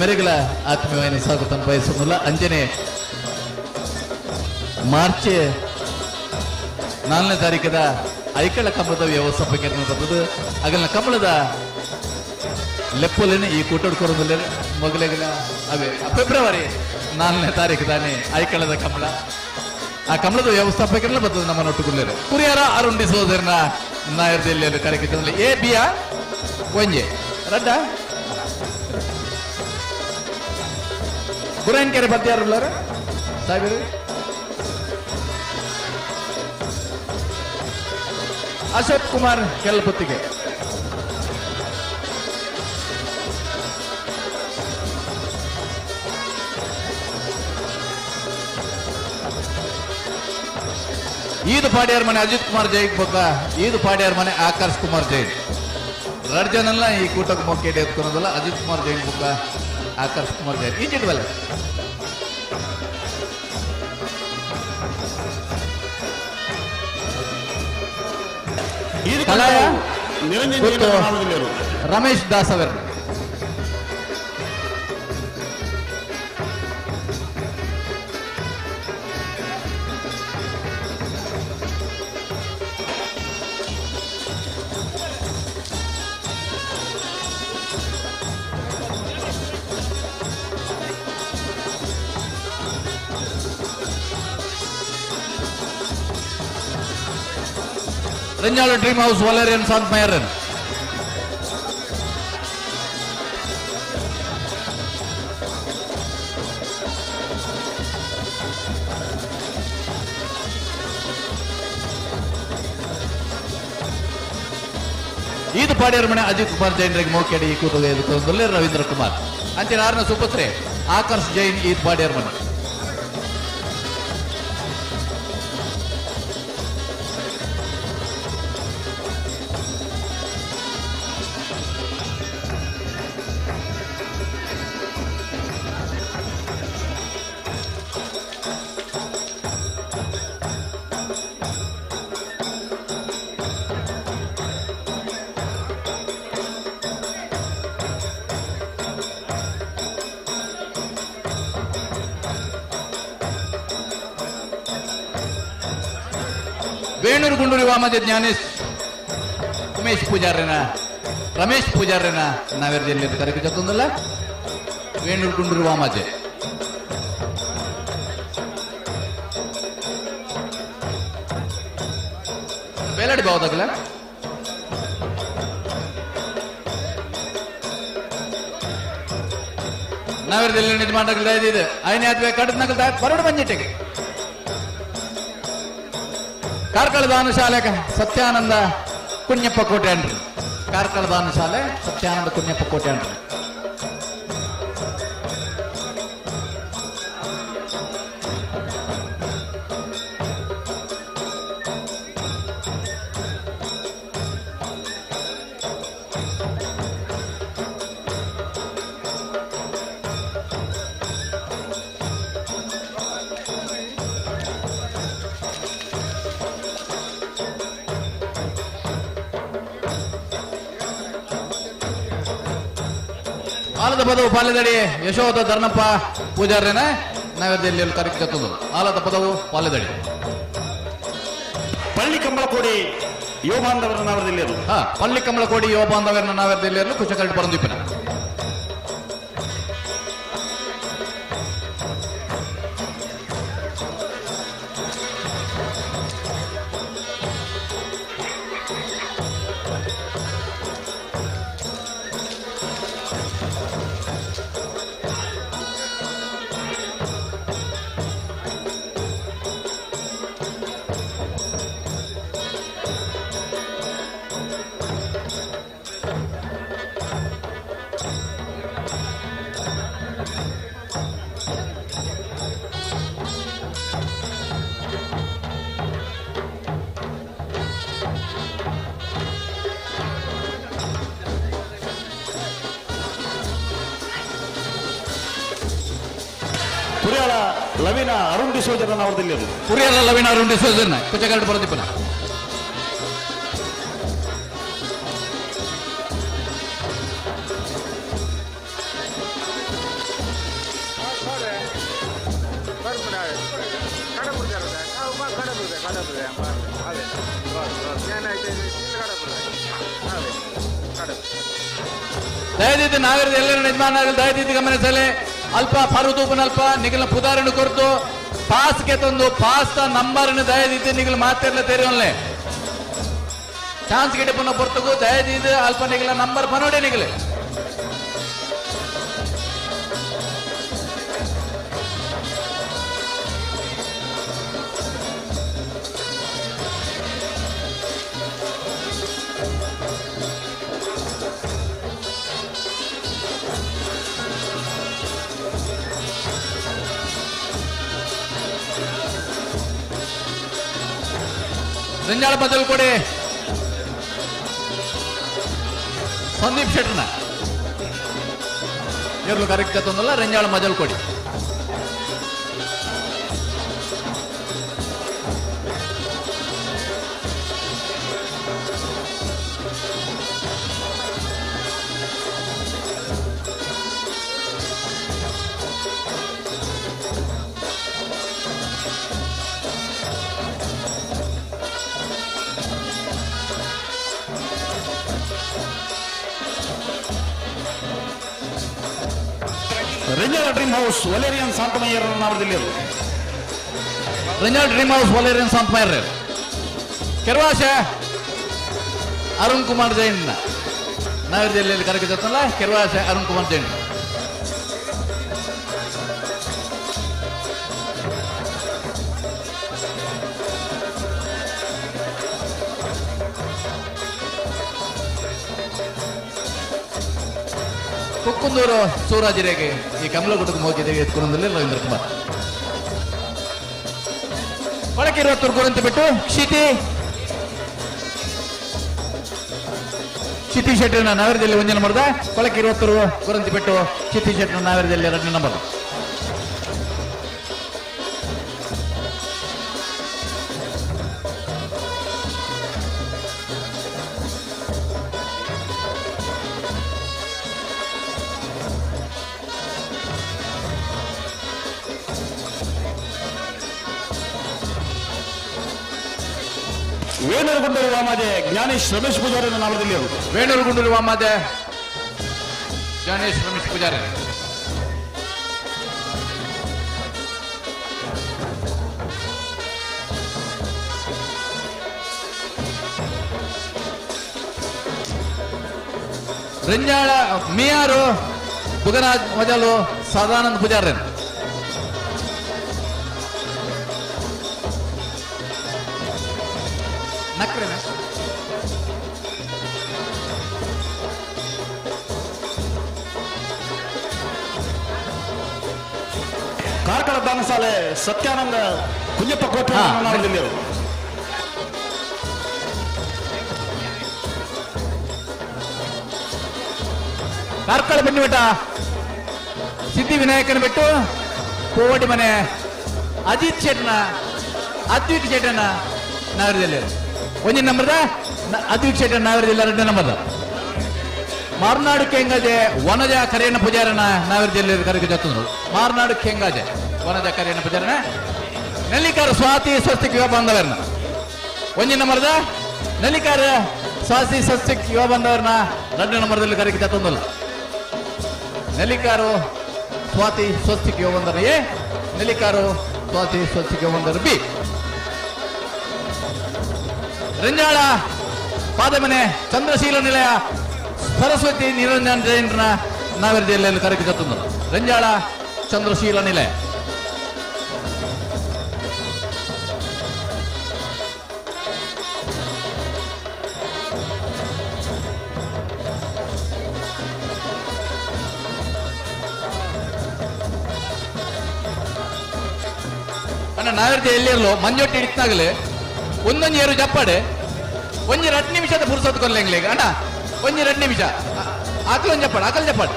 ಮೆರೆಗಳ ಆತ್ಮೀಯವಾಯಿನ ಸ್ವಾಗತ ಬಯಸುವುದಿಲ್ಲ. ಅಂಜನೆ ಮಾರ್ಚ್ 4ನೇ ತಾರೀಕದ ಐಕಳ ಕಮಲದ ವ್ಯವಸ್ಥಾಪಕರು ಅಗಲ್ನ ಕಮಲದ ಲೆಪ್ಪಲೇನೆ ಈ ಕೂಟಡ್ಕೊರದಲ್ಲೇ ಮೊಗಲೆಗಳ ಅವೇ ಫೆಬ್ರವರಿ 4ನೇ ತಾರೀಕು ತಾನೇ ಐಕಳದ ಕಮಲ. ಆ ಕಮಲದ ವ್ಯವಸ್ಥಾಪಕರನ್ನ ಬರ್ತದೆ ನಮ್ಮ ನೊಟ್ಟುಗುಳ್ಳೇರು ಕುರಿಯಾರ ಅರುಣ್ ಡಿಸೋದರ್ನ ನಾಯರ್ದಲ್ಲಿ ಕಾರ್ಯಕ್ರಮದಲ್ಲಿ ಎ ಬಿಯ ಒಂಜೆ ರಡ್ಡ ಗುರನ್ಕೆರೆ ಬದ್ಯಾರು ಸಾಹೇಬರು ಅಶೋಕ್ ಕುಮಾರ್ ಕೆಲ್ಪುತ್ತಿಗೆ. ಈದು ಪಾಡ್ಯಾರ್ ಮನೆ ಅಜಿತ್ ಕುಮಾರ್ ಜೈನ್ ಬೊಕ್ಕ ಈದು ಪಾಡ್ಯಾರ್ ಮನೆ ಆಕಾಶ್ ಕುಮಾರ್ ಜೈನ್ ರಡ್ಜನಲ್ಲ ಈ ಕೂಟಕ್ಕೆ ಮೊಕ್ಕೇಡಿ ಎತ್ಕೊಳೋದಲ್ಲ. ಅಜಿತ್ ಕುಮಾರ್ ಜೈನ್ ಬೊಕ್ಕ ಆಕಾಶ್ ಕುಮಾರ್ ಜೈನ್ ಈಜಿಡ್ವಲ್ಲ. ರಮೇಶ್ ದಾಸ್ ಅವರು ರಂಜಾಳ ಡ್ರೀಮ್ ಹೌಸ್ ವಲೇರಿಯನ್ ಸಂತ್ ಮಯರನ್. ಈದು ಪಾಡ್ಯರ ಮನೆ ಅಜಿತ್ ಕುಮಾರ್ ಜೈನ್ ಮೋಕೆಡಿ ಈ ಕೂತದೆ ರವೀಂದ್ರ ಕುಮಾರ್ ಅಂಚಿನ ಆರನ ಸುಪುತ್ರೆ ಆಕರ್ಷ್ ಜೈನ್ ಈದ್ ಪಾಡ್ಯರ ಮನೆ. ವೇಣೂರು ಗುಂಡೂರು ವಾಮಜ ಜ್ಞಾನೇಶ್ ಉಮೇಶ್ ಪೂಜಾರ್ಯನ ರಮೇಶ್ ಪೂಜಾರ್ಯನ ನಾವೆರದಲ್ಲಿ ಕರೆಗೆ ಜೊತ್ತೊಂದಲ್ಲ ವೇಣೂರು ಗುಂಡೂರು ವಾಮಜೆ. ಬೇಲಾಡಿ ಬಾವದಾಗಲ ನಾವೆರದಲ್ಲಿ ನಿರ್ಮಾಣ ಇದೆ ಐನೇ ಆದ್ವೆ ಕಡದ ನಗಲ್ದ ಬರೋಡು ಮಂಜಿಟ್ಟಿಗೆ ಕಾರ್ಕಳ ದಾನಶಾಲೆ ಸತ್ಯಾನಂದ ಕುഞ്ഞಪ್ಪ ಕೋಟ್ಯಾನ್ರಿ. ಕಾರ್ಕಳ ದಾನಶಾಲೆ ಸತ್ಯಾನಂದ ಕುഞ്ഞಪ್ಪ ಕೋಟ್ಯಾನ್ರಿ. ಆಲದ ಪದವು ಪಾಲೆದಡಿ ಯಶೋಧ ಧರ್ಣಪ್ಪ ಪೂಜಾರ್ಯನ ನಗರದಲ್ಲಿ ಕರೆಕ್ಟ್ ಆಲದ ಪದವು ಪಾಲೆದಡಿ.
ಪಳ್ಳಿ ಕಂಬಳಕೋಡಿ ಯುವ ಬಾಂಧವರ ನಾವರದಿಲ್ಲಿಯರು.
ಹಾ, ಪಳ್ಳಿ ಕಂಬಳಕೋಡಿ ಯುವ ಬಾಂಧವರನ್ನ ನಾವರದಿಲ್ಲಿಯರು ಕುಶಕರಡು ಪರಂದೀಪನ.
ಕುರಿಯಾಳ ಲವಿನ ಅರುಣ್ ಡಿಸೋಜರನ್ನ ನಾವರದಿಲ್ಲಿಯರು.
ಕುರಿಯಾಳ ಲವಿನ ಅರುಣ್ ಡಿಸೋಜರನ್ನ ಕುಚಕರಡು ಪರಂದೀಪನ. ದಯದಿದ್ದು ನಾಗರಿಕ ಎಲ್ಲರೂ ಯಜಮಾನರಾಗಲಿ ದಯದಿದ್ದು ಗಮನಿಸಲಿ. ಅಲ್ಪ ಪರ್ವತೂಪನ ಅಲ್ಪ ನಿಗಲ ಪುದಾರನ್ನು ಕೊರತು ಪಾಸ್ಗೆ ತಂದು ಪಾಸ್ ನಂಬರ್ನ ದಯದಿದ್ದು ನಿಗಲ ಮಾತೆಲ್ಲ ತೆರೆಯೋನ್ಲೆ ಚಾನ್ಸ್ ಗಿಡ ಪುನಃ ಪೊರ್ತಗು ದಯದಿದ್ದು ಅಲ್ಪ ನಿಗಲ ನಂಬರ್ ಪನೋಡೆ ನಿಗಲೆ. ರಂಜಾಳ ಬದಲು ಕೊಡಿ ಸಂದೀಪ್ ಶೆಟ್ಟರ್ನ ಇರ್ಲು ಕರೆಕ್ಟ್ ತಂದಲ್ಲ ರಂಜಾಳ ಮಜಲ್ ಕೊಡಿ.
ರಂಜಾಳ ಡ್ರೀಮ್ ಹೌಸ್ ವಲೇರಿಯನ್ ಶಾಂತಮಯ್ಯರ ನಾವರದಿಲ್ಲಿಯರು.
Ranjala dream house Valerian Santhmayor. Kervashe Arun Kumar Jain ನಗರದಲ್ಲಿ ಕರೆಕ್ಟ್ ಕೆರ್ವಾಶ ಅರುಣ್ ಕುಮಾರ್ ಜೈನ್. ಕುಕ್ಕುಂದೂರು ಸೂರಾಜಿರೇಗೆ ಈ ಕಮಲಗುಡ್ಡಕ್ಕೆ ಹೋಗಿದ್ದೇವೆ ಎತ್ಕೊಂಡಲ್ಲಿ ರವೀಂದ್ರ ಕುಮಾರ್. ಒಳಗಿರುವ ತುರ್ಗುರಂತ ಬಿಟ್ಟು ಕ್ಷಿತಿ ಕ್ಷಿತಿ ಶೆಟ್ಟರ್ನ ನಗರದಲ್ಲಿ ಒಂದನೇ ನಂಬರ್ದ ಕೊಳಕಿರುವ ಗುರಂತಿ ಬಿಟ್ಟು ಕ್ಷಿತಿ ಶೆಟ್ಟರ್ನ ನಗರದಲ್ಲಿ ಎರಡನೇ ನಂಬರ್.
ವೇಣೂರುಗುಂಡೂರು ವಾಮಾಜೆ ಜ್ಞಾನೇಶ್ ರಮೇಶ್ ಪೂಜಾರಿ ನಾವರದಿಲ್ಲಿಯರು.
ವೇಣೂರುಗುಂಡೂರು ವಾಮಾಜೆ ಜ್ಞಾನೇಶ್ ರಮೇಶ್ ಪೂಜಾರಿ. ರಂಜಾಳ ಮಿಯಾರು ಬುಗರಾಜ್ ಮೊದಲು ಸದಾನಂದ ಪೂಜಾರಿ. ನಕ್ರೆನ?
ಕಾರ್ಕಳ ದಾನಸಾಲೆ ಸತ್ಯಾನಂದ ಕುಂಜಪ್ಪ ಕೋಟೆ ನಾವರದಿಲ್ಲಿಯರು.
ಕಾರ್ಕಳ ಬೆನ್ನುಬೆಟ್ಟ ಸಿದ್ಧಿ ವಿನಾಯಕನ ಬಿಟ್ಟು ಕೋವಟಿ ಮನೆ ಅಜಿತ್ ಶೆಟ್ಟನ ಅದ್ವಿಕ್ ಶೆಟ್ಟನ ನಗರದಲ್ಲಿ ಒಂದೇ ನಂಬರ್ದ ಅದ್ವಿಕ್ ಶೆಟ್ಟನ ನಗರದಲ್ಲಿ ಎರಡನೇ ನಂಬರ್ದ. Marnadu Kengaje Vanaja ಕರಿಯಣ್ಣ ಪೂಜಾರನ ನಾವೇರು ಜಿಲ್ಲೆ ಕರೆಗೆ ಜೊತ್ತಂದ್ರು. ಮಾರ್ನಾಡು ಕೆಂಗಾಜೆ ವನಜ ಕರಿಯಣ್ಣ ಪೂಜಾರನ ನೆಲ್ಲಿಕಾರ ಸ್ವಾತಿ ಸ್ವಸ್ತಿಕ್ ಯುವ ಬಾಂಧವರನ್ನ ಒಂಜಿ ನಂಬರ್ದ ನೆಲ್ಲಿಕಾರ ಸ್ವಾತಿ ಸ್ವಸ್ತಿಕ್ ಯುವ ಬಾಂಧವರನ್ನ 2 ನಂಬರ್ದಲ್ಲಿ ಕರೆಗೆ ಜೊತ್ತಂದಲ್ಲ. ನೆಲ್ಲಿಕಾರು ಸ್ವಾತಿ ಸ್ವಸ್ತಿಕ್ ಯುವ ಬಾಂಧವರು ಎ, ನೆಲ್ಲಿಕಾರು ಸ್ವಾತಿ ಸ್ವಸ್ತಿಕ್ ಯುವ ಬಾಂಧವರು ಬಿ. ರಂಜಾಳ ಪಾದಮನೆ ಚಂದ್ರಶೀಲ ನಿಲಯ ಸರಸ್ವತಿ ನಿರಂಜನ್ ಜೈನರ ನಾವೇರು ಜಿಲ್ಲೆಯಲ್ಲಿ ಕರೆಗೆ ಜೊತ್ತಂದರು. ರಂಜಾಳ ಚಂದ್ರಶೀಲ ನಿಲಯ. ಅಣ್ಣ ನಾವೇರು ಜಿಲ್ಲೆಯಲ್ಲೂ ಮಂಜೊಟ್ಟಿ ಹಿಡಿತಾಗಲೇ ಒಂದೊಂದು ಏರು ಜಪ್ಪಾಡೆ ಒಂಜಿ 2 ನಿಮಿಷದ ಪುರುಸೊತ್ತು ಕೊಲ್ಲೆಂಗ್ಲೇಗ ಅಣ್ಣ ಒಂಜಿ 2 ನಿಮಿಷ ಆಕಲ್ ಒಂದು ಜಪ್ಪಾಡು ಆಕಲ್ ಜಪ್ಪಾಡು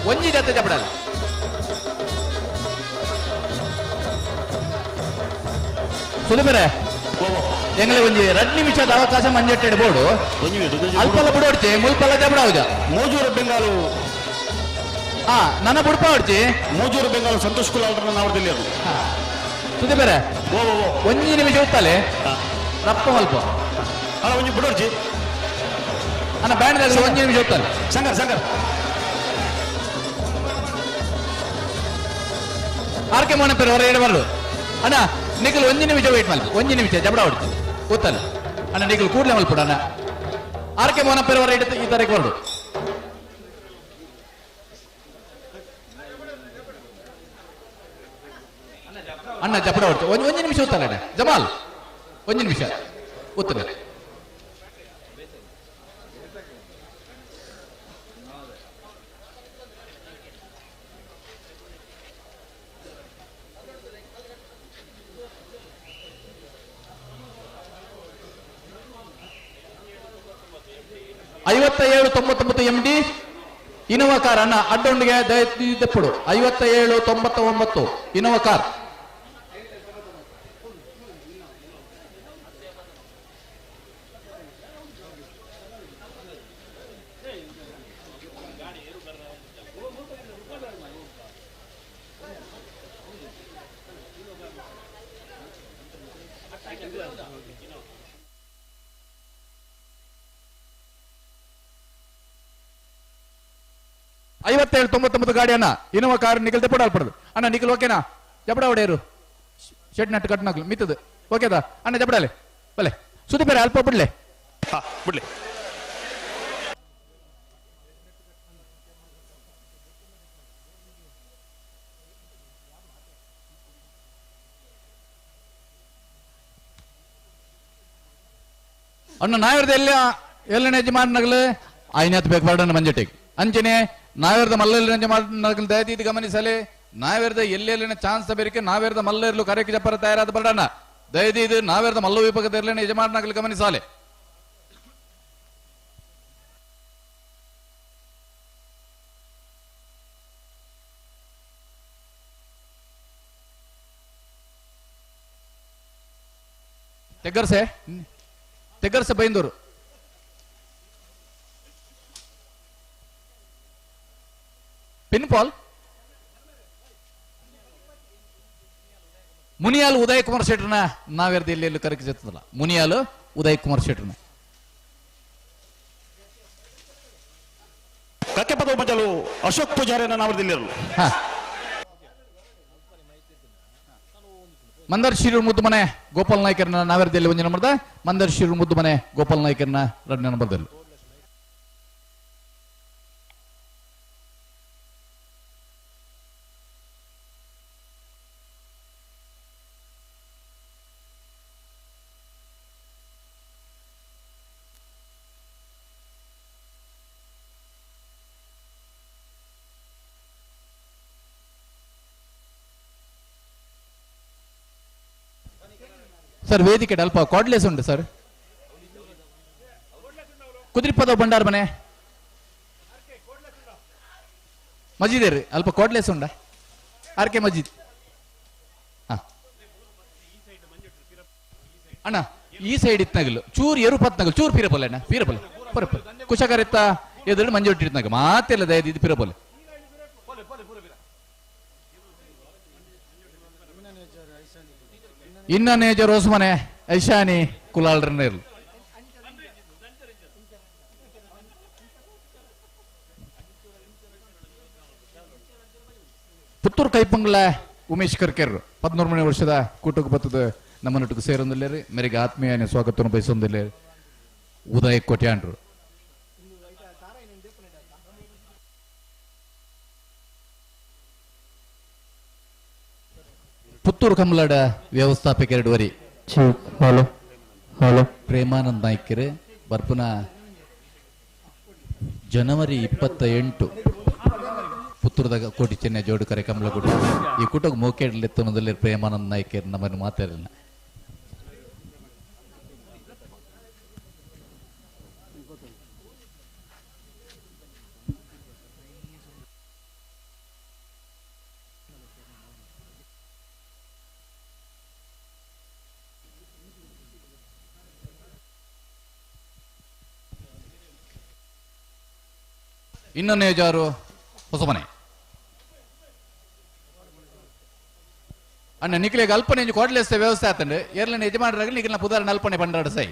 ಒಂಜಿ ಜೊತೆ ಜಪ್ಪಡಲ್ಲ. ಸುಲಭರೆ ಎಂಗ್ಲೆ ಒಂಜಿ 2 ನಿಮಿಷದ ಅವಕಾಶ ಮಂಜೊಟ್ಟೆ ಬೋರ್ಡು ಅಲ್ಪಲ್ಲ ಬಿಡೋಡ್ಚಿ ಮುಲ್ಪಲ್ಲ ಜಬಡ ಹೌದ
ಮೋಜೂರು ಬೆಂಗಾಲು
ಹಾ ನನ್ನ ಬುಡ್ಪ ಹೊಡ್ಚಿ
ಮೋಜೂರು ಬೆಂಗಾಲು ಸಂತೋಷ್ ಕುಲಾಲ್ ನಾವು ದಿಲ್ಲಿಯರು.
ಸುದೀಪರೆ ಒಂಜಿ ನಿಮಿಷ ಉತ್ತಲೆ ರಪ್ಪ ಅಲ್ಪ
ಅಣ್ಣ ಒಂಜಿ ಬಿಡೋರ್ಜಿ
ಅಣ್ಣ ಬ್ಯಾಂಡ್ ಒಂಜಿ ನಿಮಿಷ ಉತ್ತಲೆ
ಸಂಗರ್ ಸಂಗರ್
ಆರ್ ಕೆ ಮೋಹನ್ ಪೇರು ಹೊರ ಎಡಬಾರ್ದು ಅಣ್ಣ ನಿಖಲ್ ಒಂಜಿ ನಿಮಿಷ ವೇಟ್ ಮಲ್ಪ ಒಂಜಿ ನಿಮಿಷ ಜಬಡ ಹೊಡ್ತಿ ಉತ್ತಲೆ ಅಣ್ಣ ನಿಖಲ್ ಕೂಡಲೇ ಮಲ್ಪಡು ಅಣ್ಣ ಆರ್ ಕೆ ಮೋಹನ್ ಪೇರು ಹೊರ ಇಡ ಈ ತಾರೀಕು ಹೊರಡು. ಅಣ್ಣ ಜಬಡ ಹೊಡ್ತು ಒಂಜಿ ನಿಮಿಷ ಉತ್ತಲ್ಲ ಅಣ್ಣ ಜಮಾಲ್ ಒಂಜಿ ನಿಮಿಷ ಉತ್ತಲ. ಐವತ್ತ 7 99 M D Innova car ಅಣ್ಣ ಅಡ್ಡೊಂಡಿಗೆ ದಯೆಪ್ಪಡು 57 99 ಇನೋವಾ ಕಾರ್. ಐವತ್ತೇಳು 99 ಗಾಡಿ ಅಣ್ಣ ಇನೋವಾ ಕಾರ್ ನಿಖಲ್ ದೆಪ್ಪಡ ಅಣ್ಣ ನಿಖಲ್ ಓಕೆನಾ ಜಬಡ ಹೊಡೆಯರು ಶೆಡ್ ನಟ್ಟು ಕಟ್ನಾಗ್ಲು ಮಿತ್ತದು ಓಕೆದಾ ಅಣ್ಣ ಜಬಡಲೆ ಬಲೆ ಸುದಿ ಬೇರೆ ಅಲ್ಪ ಬಿಡ್ಲೆ
ಬಿಡ್ಲೆ.
ಅಣ್ಣ ನಾವಿರದ ಎಲ್ಲ ಎಲ್ಲನೇ ಯಜಮಾನಗಲು ಐನಾತ್ ಬೇಕು ಬಾರ್ಡಣ್ಣ ಮಂಜೆಟ್ಟಿಗೆ ಅಂಚನೆ ನಾವೇರ್ದ ಮಲ್ಲಲ್ಲಿ ಮಾಡ ದಯದೀತಿ ಗಮನಿಸಲಿ ನಾವೇರ್ದ ಎಲ್ಲೆಲ್ಲಿನ ಚಾನ್ಸ್ ಬೇರಿಕೆ ನಾವೇರ್ದ ಮಲ್ಲರ್ಲು ಕರೆಕ್ ಜಪ್ಪರ ತಯಾರಾದ ಬರಡಣ್ಣ ದಯದೀದು ನಾವೇರ್ದ ಮಲ್ಲ ವಿಭಾಗದ ಇರಲಿನ ಯಜಮಾನಗಲು ಗಮನಿಸಲಿ. ತೆಗ್ಗರ್ಸೆ ತೆಗ್ಗರ್ಸೆ ಬೈಂದೂರು ಪಿನ್ಪಾಲ್ ಮುನಿಯಾಲ್ ಉದಯ್ ಕುಮಾರ್ ಶೆಟ್ಟರ್ನ ನಾವೇರ್ದ ಇಲ್ಲಿ ಕರೆಕ್ ಜೊತ್ತದಲ್ಲ ಮುನಿಯಾಲ್ ಉದಯ್ ಕುಮಾರ್ ಶೆಟ್ಟರ್ನ
ಕಕ್ಕೆಪದ ಉಪಜಲು ಅಶೋಕ್ ಪೂಜಾರಿಯನ್ನ ನಾವರ್ದಿಲ್ಲಿರಲು.
ಮಂದರ್ ಶಿರೂರು ಮುದ್ದುಮನೆ ಗೋಪಾಲ್ ನಾಯ್ಕರ್ನ ನಾವೇರ್ದಲ್ಲಿ ಒಂದು ನಂಬರ್ದ ಮಂದರ್ ಶಿರೂರು ಮುದ್ದುಮನೆ ಗೋಪಾಲ್ ನಾಯ್ಕರ್ನ 2 ನಂಬರ್ದಲ್ಲಿ. ಸರ್ ವೇದಿಕೆ ಅಲ್ಪ ಕಾರ್ಡ್ಲೆಸ್ ಉಂಟು ಸರ್. ಕುದ್ರಿಪದ ಭಂಡಾರ ಮನೆ ಮಜೀದ್ ರೀ ಅಲ್ಪ ಕಾರ್ಡ್ಲೆಸ್ ಉಂಡ ಆರ್ ಕೆ ಮಜೀದ್. ಅಣ್ಣ ಈ ಸೈಡ್ ಇತ್ನಾಗಲು ಚೂರ್ ಎರು ಪತ್ನಾಗಲು ಚೂರ್ ಪೀರಪಲ್ಲೆ ಅಣ್ಣ ಪೀರಪಲ್ಲೆ ಪರಪಲ್ಲೆ ಕುಶಕರಿತ್ತ ಎದುರು ಮಂಜೊಟ್ಟಿರ್ನಾಗ ಮಾತೆಲ್ಲ ದಯದಿ ಇದು ಪಿರಪೋಲೆ. ಇನ್ನ ನೇಜರ್ ಹೊಸಮನೆ ಐಶಾನಿ ಕುಲಾಲ್ರನೇರ್ಲು. ಪುತ್ತೂರು ಕೈಪಂಗ್ಲ ಉಮೇಶ್ ಕರ್ಕೆರ್ 13ನೇ ವರ್ಷದ ಕೂಟಕ್ಕೆ ಬತ್ತದ ನಮ್ಮ ನಟಕ್ಕೆ ಸೇರೊಂದಿಲ್ಲೇರಿ. ಮೇರೆಗೆ ಆತ್ಮೀಯ ಸ್ವಾಗತವನ್ನು ಬಯಸೊಂದಿಲ್ಲ ಉದಯ ಕೋಟ್ಯಾಂಡ್ರು. ಪುತ್ತೂರು ಕಮಲಾಡ ವ್ಯವಸ್ಥಾಪಕ ಎರಡು ವರಿ ಪ್ರೇಮಾನಂದ್ ನಾಯ್ಕರ್ ಬರ್ಪುನ ಜನವರಿ 28 ಪುತ್ತೂರದಾಗ ಕೋಟಿ ಚೆನ್ನ ಜೋಡು ಕರೆ ಕಮಲ ಗುಡಿ ಈ ಕೂಟಕ್ಕೆ ಮೋಕೇಡಲೆತ್ತನದಲ್ಲಿ ಪ್ರೇಮಾನಂದ್ ನಾಯ್ಕರ್ ನಮ್ಮನ್ನು ಮಾತಾಡಲಿಲ್ಲ. ಇನ್ನೊಂದು ಜಾರು ಹೊಸಮನೆ ಅಣ್ಣ ನಿಖಿಲಿಗೆ ಅಲ್ಪನೆ ಕೋಟ್ಲೇಸ್ತ ವ್ಯವಸ್ಥೆ ಆತಂಡು ಏರ್ಲನ ಯಜಮಾನರಾಗ ನಿಖಿಲ್ನ ಪುದಾರನ ಅಲ್ಪನೆ ಪಂಡಾಡ ಸೈ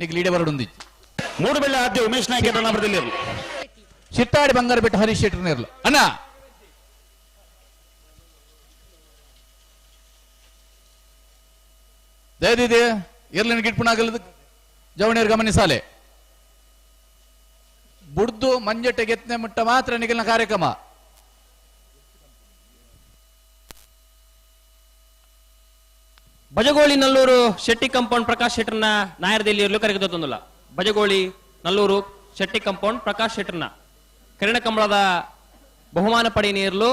ನಿಖಿಲ್ ಈಡೆ ಬರಡುಂದಿ.
ಮೂಡುಬೆಳ್ಳೆ ಆದ್ಯ ಉಮೇಶ್ ನಾಯ್ಕ
ಚಿಟ್ಟಾಡಿ ಬಂಗಾರ ಬಿಟ್ಟು ಹರೀಶ್ ಶೆಟ್ಟರ್ನ ಇರಲು ಅಣ್ಣ. ದಯದಿದೆ ಏರ್ಲನ ಗಿಟ್ಪುಣಾಗಲದ ಜವಣಿಯರ್ ಗಮನಿಸಾಲೆ ಬುಡ್ದು ಮಂಜಟ್ಟೆ ಗೆತ್ತನೆ ಮುಟ್ಟ ಮಾತ್ರ ನಿಖಿಲ್ನ ಕಾರ್ಯಕ್ರಮ.
ಬಜಗೋಳಿ ನಲ್ಲೂರು ಶೆಟ್ಟಿ ಕಾಂಪೌಂಡ್ ಪ್ರಕಾಶ್ ಶೆಟ್ಟರ್ನ ನಾಯರದಲ್ಲಿ ಇರಲು ಕರೆಗೆ. ಬಜಗೋಳಿ ನಲ್ಲೂರು ಶೆಟ್ಟಿ ಕಾಂಪೌಂಡ್ ಪ್ರಕಾಶ್ ಶೆಟ್ಟರ್ನ ಕಿರಣಕಂಬಳದ ಬಹುಮಾನ ಪಡೆಯ ನೀರಲು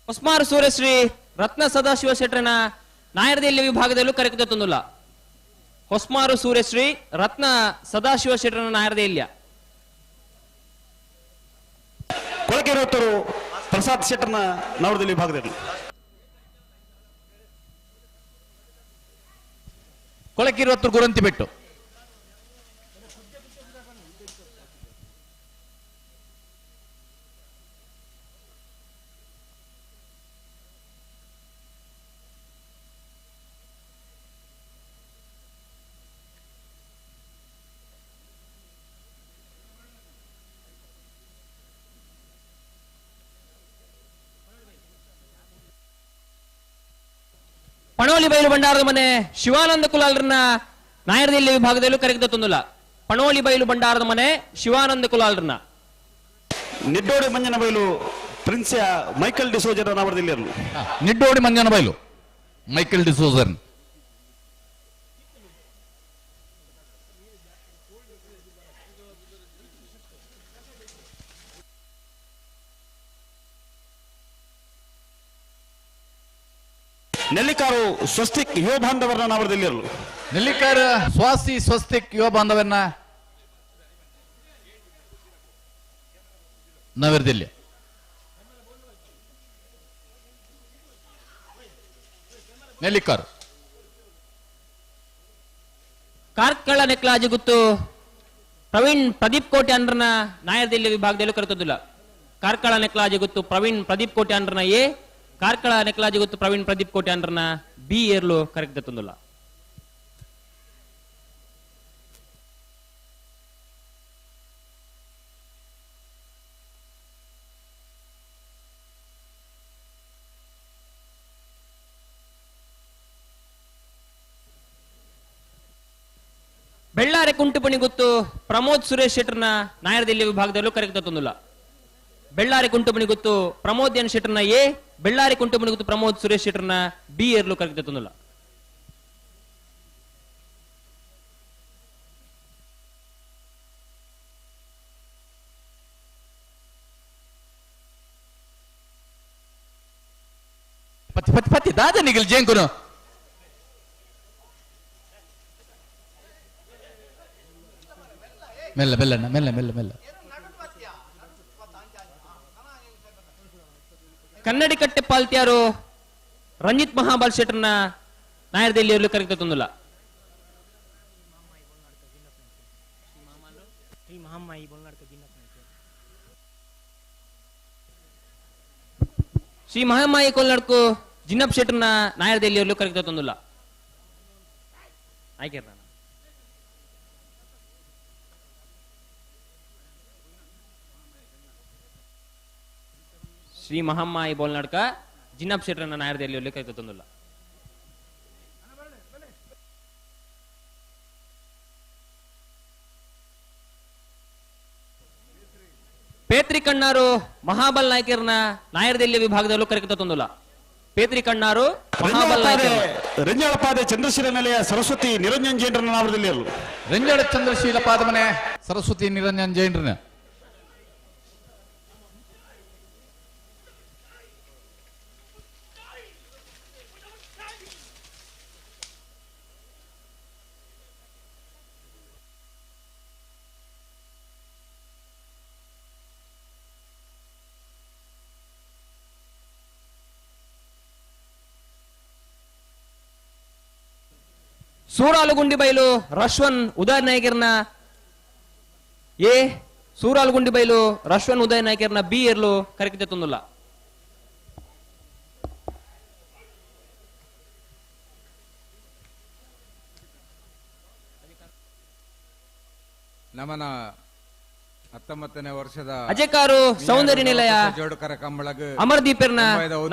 ಹೊಸ್ಮಾರು ಸೂರ್ಯಶ್ರೀ ರತ್ನ ಸದಾಶಿವ ಶೆಟ್ಟರ್ನ ನಾಯರದಲ್ಲಿ ವಿಭಾಗದಲ್ಲೂ ಕರೆಗೆ ತಂದಿಲ್ಲ. ಹೊಸ್ಮಾರು ಸೂರ್ಯಶ್ರೀ ರತ್ನ ಸದಾಶಿವ ಶೆಟ್ಟರ್ನ ನಾಯರದೆಲ್ಲಿಯ.
ಕೊಳಕೆರೊತ್ತರು ಪ್ರಸಾದ್ ಶೆಟ್ಟರ್ನ ನವರದಲ್ಲಿ ವಿಭಾಗದಲ್ಲಿ.
ಕೊಳಕಿರುವತ್ತರು ಗುರಂತಿ ಬಿಟ್ಟು
ಪಣೋಲಿ ಬೈಲು ಭಂಡಾರದ ಮನೆ ಶಿವಾನಂದ ಕುಲಾಲ್ರನ್ನ ನಾಯರದಿಲ್ಲಿ ವಿಭಾಗದಲ್ಲೂ ಕರೆಗೆ ತಂದಿಲ್ಲ. ಪಣೋಲಿ ಬೈಲು ಭಂಡಾರದ ಮನೆ ಶಿವಾನಂದ ಕುಲಾಲ್ರನ್ನ.
ನಿಡ್ಡೋಡಿ ಮಂಜನ ಬೈಲು ಪ್ರಿನ್ಸ್ ಮೈಕಲ್ ಡಿಸೋಜರ್ ನವರದಿಲ್ಲಿ.
ನಿಡ್ಡೋಡಿ ಮಂಜನ ಬೈಲು ಮೈಕಲ್ ಡಿಸೋಜರ್.
ನೆಲ್ಲಿಕಾರು ಸ್ವಸ್ತಿಕ್ ಯುವ ಬಾಂಧವರನ್ನ ನವರದಿಲ್ಲಿರಲು.
ನೆಲ್ಲಿಕಾರ ಸ್ವಾಸಿ ಸ್ವಸ್ತಿಕ್ ಯುವ ಬಾಂಧವರನ್ನ ನವರದಿಲ್ಲಿ. ನೆಲ್ಲಿಕಾರು
ಕಾರ್ಕಳ ನೆಕ್ಲಾಜಿ ಗುತ್ತು ಪ್ರವೀಣ್ ಪ್ರದೀಪ್ ಕೋಟೆ ಅಂಡ್ರನ ನಾಯರದಿಲ್ಲಿ ವಿಭಾಗದಲ್ಲೂ ಕರೆತದ್ದಿಲ್ಲ. ಕಾರ್ಕಳ ನೆಕ್ಲಾಜಿ ಗುತ್ತು ಪ್ರವೀಣ್ ಪ್ರದೀಪ್ ಕೋಟೆ ಅಂಡ್ರನ ಎ, ಕಾರ್ಕಳ ನೆಕ್ಲಾಜಿ ಗೊತ್ತು ಪ್ರವೀಣ್ ಪ್ರದೀಪ್ ಕೋಟೆ ಅಂಡ್ರನ ಬಿ ಏರ್ಲು ಕರೆಕ್ಟ್ ತಂದಿಲ್ಲ. ಬೆಳ್ಳಾರೆ ಕುಂಟುಪಣಿ ಗೊತ್ತು ಪ್ರಮೋದ್ ಸುರೇಶ್ ಶೆಟ್ಟರ್ನ ನಾಯರದಿಲ್ಲಿ ವಿಭಾಗದಲ್ಲೂ ಕರೆಕ್ಟ್ ತಂದಿಲ್ಲ. ಬೆಳ್ಳಾರಿ ಕುಂಟುಮಣಿ ಗೊತ್ತು ಪ್ರಮೋದ್ ಎನ್ ಶೆಟ್ಟರ್ನ ಎ, ಬೆಳ್ಳಾರಿ ಕುಂಟುಮಣಿ ಗೊತ್ತು ಪ್ರಮೋದ್ ಸುರೇಶ್ ಶೆಟ್ಟರ್ನ ಬಿ ಏರ್ಲು ಕರೆಕ್ಟ್ ತಂದಿಲ್ಲ.
ಪತಿ ಪತಿ ಪತಿ ದಾದ ನಿಗಲ್ ಜೇಂಕುನು ಮೆಲ್ಲ ಮೆಲ್ಲಣ್ಣ ಮೆಲ್ಲ ಮೆಲ್ಲ ಮೆಲ್ಲ.
ಕನ್ನಡಿಕಟ್ಟೆ ಪಾಲ್ತಿಯಾರು ರಂಜಿತ್ ಮಹಾಬಲ್ ಶೆಟ್ಟರ್ನ ನಾಯರ್ದೆಲ್ಲಿ ಕರೆಕ್ತ ಶ್ರೀ ಮಹಾಮಾಯಿ ಕೊಲ್ನಡ್ಕು ಜಿನ್ನಪ್ ಶೆಟ್ಟರ್ನ ನಾಯರ್ದೆಲ್ಲಿ ಕರೆಕ್ತ ತಂದಿಲ್ಲ. ಆಯ್ಕೆ ಶ್ರೀ ಮಹಮ್ಮಾಯಿ ಬೋಲ್ನಡ್ಕ ಜಿನ್ನಪ್ ಶೆಟ್ಟರ್ನ ನಾಯರ್ದೆಲ್ಲಿ ಕರೆಕ್ತ ತಂದಿಲ್ಲ. ಪೇತ್ರಿ ಕಣ್ಣಾರು ಮಹಾಬಲ್ ನಾಯ್ಕರ್ನ ನಾಯರ್ದೆಲ್ಲಿ ವಿಭಾಗದಲ್ಲೂ ಕರೆಕ್ತ ತಂದಿಲ್ಲ. ಪೇತ್ರಿ ಕಣ್ಣಾರು ಮಹಾಬಲ್ ನಾಯ್ಕರ್
ರಂಜಾಳಪಾದೆ ಚಂದ್ರಶೀಲ ನೆಲೆಯ ಸರಸ್ವತಿ ನಿರಂಜನ್ ಜೈನರನ್ನ ನಾವರದಲ್ಲಿ
ರಂಜಾಳ ಚಂದ್ರಶೀಲ ಪಾದಮನೆ ಸರಸ್ವತಿ ನಿರಂಜನ್ ಜೈನರನ್ನ
ಸೂರಾಲುಗುಂಡಿ ಬೈಲು ರಶ್ವನ್ ಉದಯ ನಾಯಕರ್ನ ಎ ಸೂರಾಲುಗುಂಡಿ ಬೈಲು ರಶ್ವನ್ ಉದಯ ನಾಯಕರ್ನ ಬಿ ಎರ್ಲು ಕರೆಕ್ತ ತಂದಿಲ್ಲ.
ನಮನ 19ನೇ ವರ್ಷದ
ಅಜೆಕಾರು ಸೌಂದರ್ಯ ನಿಲಯ
ಜೋಡುಕರ ಕಂಬಳಗ
ಅಮರ್ದೀಪರ್ನ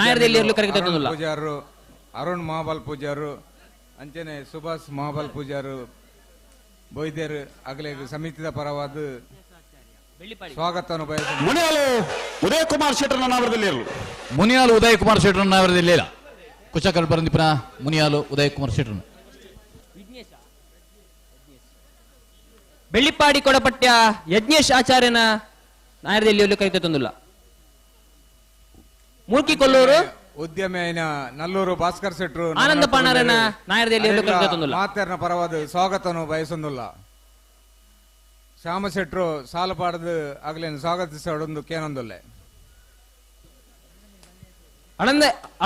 ನಾಯರ್ದೆಲ್ಲಿ ಎರ್ಲು ಕರೆಕ್ತ ತಂದಿಲ್ಲ.
ಪೂಜಾರು ಅರುಣ್ ಮಹಾಬಲ್ ಪೂಜಾರು ಅಂಚನೆ ಸುಭಾಷ್ ಮಹಾಬಲ್ ಪೂಜಾರು ಬೊಯ್ದೇರು ಅಗಲೇ ಸಮಿತಿದ ಪರವಾದ ಸ್ವಾಗತವನ್ನು ಬಯಸ
ಮುನಿಯಾಲು ಉದಯ ಕುಮಾರ್ ಶೆಟ್ಟರ್ನ ನಾವರದಲ್ಲಿ
ಮುನಿಯಾಲು ಉದಯ ಕುಮಾರ್ ಶೆಟ್ಟರ್ನ ನಾವರದಲ್ಲಿ ಕುಶಕರ್ ಬರಂದಿಪುರ ಮುನಿಯಾಲು ಉದಯ ಕುಮಾರ್ ಶೆಟ್ಟರ್ನ
ಬೆಳ್ಳಿಪಾಡಿ ಕೊಡಪಟ್ಯ ಯಜ್ಞೇಶ್ ಆಚಾರ್ಯನ ನಾಯರದಲ್ಲಿ ಕೈತ ತಂದಿಲ್ಲ. ಮೂರ್ಕಿ ಕೊಲ್ಲೂರು
ಉದ್ಯಮಿಯ ನಲ್ಲೂರು ಭಾಸ್ಕರ್ ಶೆಟ್ಟರು
ಆನಂದ ಪಾಣಾರನ ನಾಯರದಲ್ಲಿ
ಮಾತೇರ್ನ ಪರವಾದ ಸ್ವಾಗತವನ್ನು ಬಯಸೊಂದಿಲ್ಲ. ಶ್ಯಾಮ ಶೆಟ್ಟರು ಸಾಲು ಪಾಡದು ಆಗ್ಲೇನು ಸ್ವಾಗತಿಸೋಡೊಂದು ಕೇನೊಂದೊಲ್ಲೆ.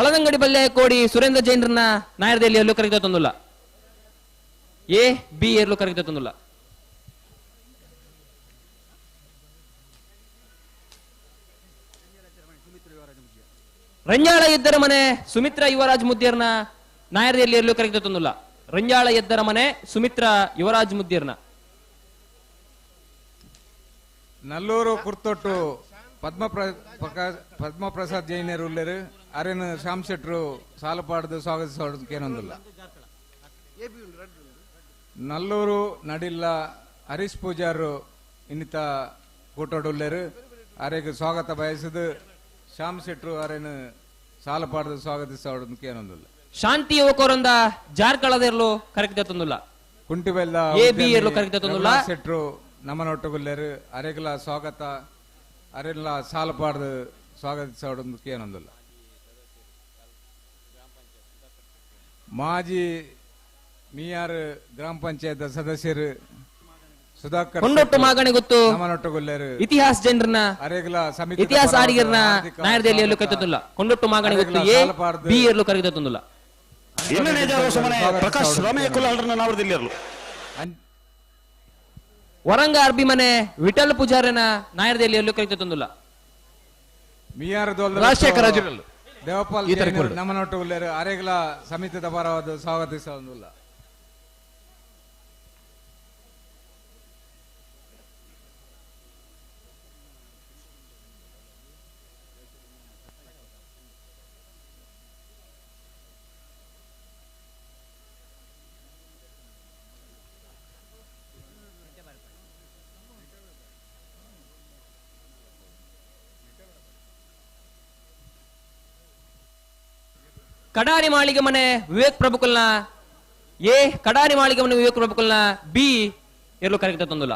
ಅಳದಂಗಡಿ ಬಲ್ಲೆ ಕೋಡಿ ಸುರೇಂದ್ರ ಜೈನರನ್ನ ನಾಯರದಲ್ಲಿ ಎಲ್ಲೂ ಕರೆಕ್ತ ತಂದಿಲ್ಲ. ಎ ಬಿ ಎಲ್ಲೂ ಕರೆಕ್ತ ತಂದಿಲ್ಲ. ರಂಜಾಳ ಎದ್ದರ ಮನೆ ಸುಮಿತ್ರಾ ಯುವರಾಜ್ ಮುದ್ದಿಯರ್ನ ನಾಯರದಲ್ಲಿ ಎಲ್ಲೂ ಕರೆಕ್ತ ತಂದಿಲ್ಲ. ರಂಜಾಳ ಎದ್ದರ ಮನೆ ಸುಮಿತ್ರಾ ಯುವರಾಜ್ ಮುದ್ದಿಯರ್ನ
ನಲ್ಲೂರು ಕುರ್ತೊಟ್ಟು ಪದ್ಮಪ್ರಸಾದ್ ಜೈನರು ಉಲ್ಲೇರು ಅರೇನು ಶ್ಯಾಮ್ ಶೆಟ್ಟರು ಸಾಲು ಪಾಡದು ಸ್ವಾಗತಿಸೋದಕ್ಕೇನೊಂದಿಲ್ಲ. ನಲ್ಲೂರು ನಡಿಲ್ಲ ಹರೀಶ್ ಪೂಜಾರು ಇನ್ನಿತ ಕೂಟೋಡುಲ್ಲೇರು ಅರೆಗೆ ಸ್ವಾಗತ ಬಯಸಿದು ಶ್ಯಾಮ್ ಶೆಟ್ಟರು ಅರೇನು ಸಾಲು ಪಾಡದು ಸ್ವಾಗತಿಸೋದಕ್ಕೇನೊಂದಿಲ್ಲ.
ಶಾಂತಿ ಯುವಕರೊಂದ ಜಾರ್ಕಳದಿರಲು ಕರೆಕ್ತ ತಂದಿಲ್ಲ.
ಕುಂಟಿಬೆಲ್ಲ
ಎ ಬಿ ಇರಲು ಕರೆಕ್ತ ತಂದಿಲ್ಲ.
ಶೆಟ್ಟರು ನಮ್ಮನೊಟ್ಟುಗುಲ್ಲೇರು ಅರೆಗಲ ಸ್ವಾಗತ ಅರೆಲ್ಲ ಸಾಲು ಪಾಡದು ಸ್ವಾಗತಿಸೋದಕ್ಕೇನೊಂದಿಲ್ಲ. ಮಾಜಿ ಮಿಯಾರ್ ಗ್ರಾಮ ಪಂಚಾಯತ್ ಸದಸ್ಯರು ಸುಧಾಕರ್
ಕೊಂಡೊಟ್ಟು ಮಾಗಣೆ ಗೊತ್ತು ಇತಿಹಾಸ ಜನರನ್ನ
ಅರೆಗಲ ಸಮಿತಿ
ಇತಿಹಾಸ ಆಡಿಗರ್ನ ನಾಯರದಲ್ಲಿ ಎಲ್ಲೂ ಕರೆತಂದಿಲ್ಲ. ಕೊಂಡೊಟ್ಟು ಮಾಗಣೆ ಗೊತ್ತು ಎ ಬಿ ಎಲ್ಲೂ ಕರೆತ ತಂದಿಲ್ಲ.
ಪ್ರಕಾಶ್ ರಾಮಯ್ಯ ಕುಲಾಲ್ರನ್ನ ನಾವರದಲ್ಲಿ
ವರಂಗ ಅರ್ಬಿ ಮನೆ ವಿಠಲ್ ಪೂಜಾರನ ನಾಯರದಲ್ಲಿ ಎಲ್ಲೂ ಕರೆತ ತಂದಿಲ್ಲ.
ಮಿಯಾರ್
ರಾಜಶೇಖರ
ದೇವಪಾಲ್ ನಮ್ಮನೊಟ್ಟು ಅರೆಗಲ ಸಮಿತಿದ ಪರವಾದ ಸ್ವಾಗತಿಸೋದಿಲ್ಲ.
ಕಡಾರಿ ಮಾಳಿಗೆ ಮನೆ ವಿವೇಕ್ ಪ್ರಭುಕುಲ್ನ ಎ ಕಡಾರಿ ಮಾಳಿಗೆ ಮನೆ ವಿವೇಕ್ ಪ್ರಭುಕುಲ್ನ ಬಿ ಎಲ್ಲೂ ಕರೆಕ್ಟ್ ತಂದಿಲ್ಲ.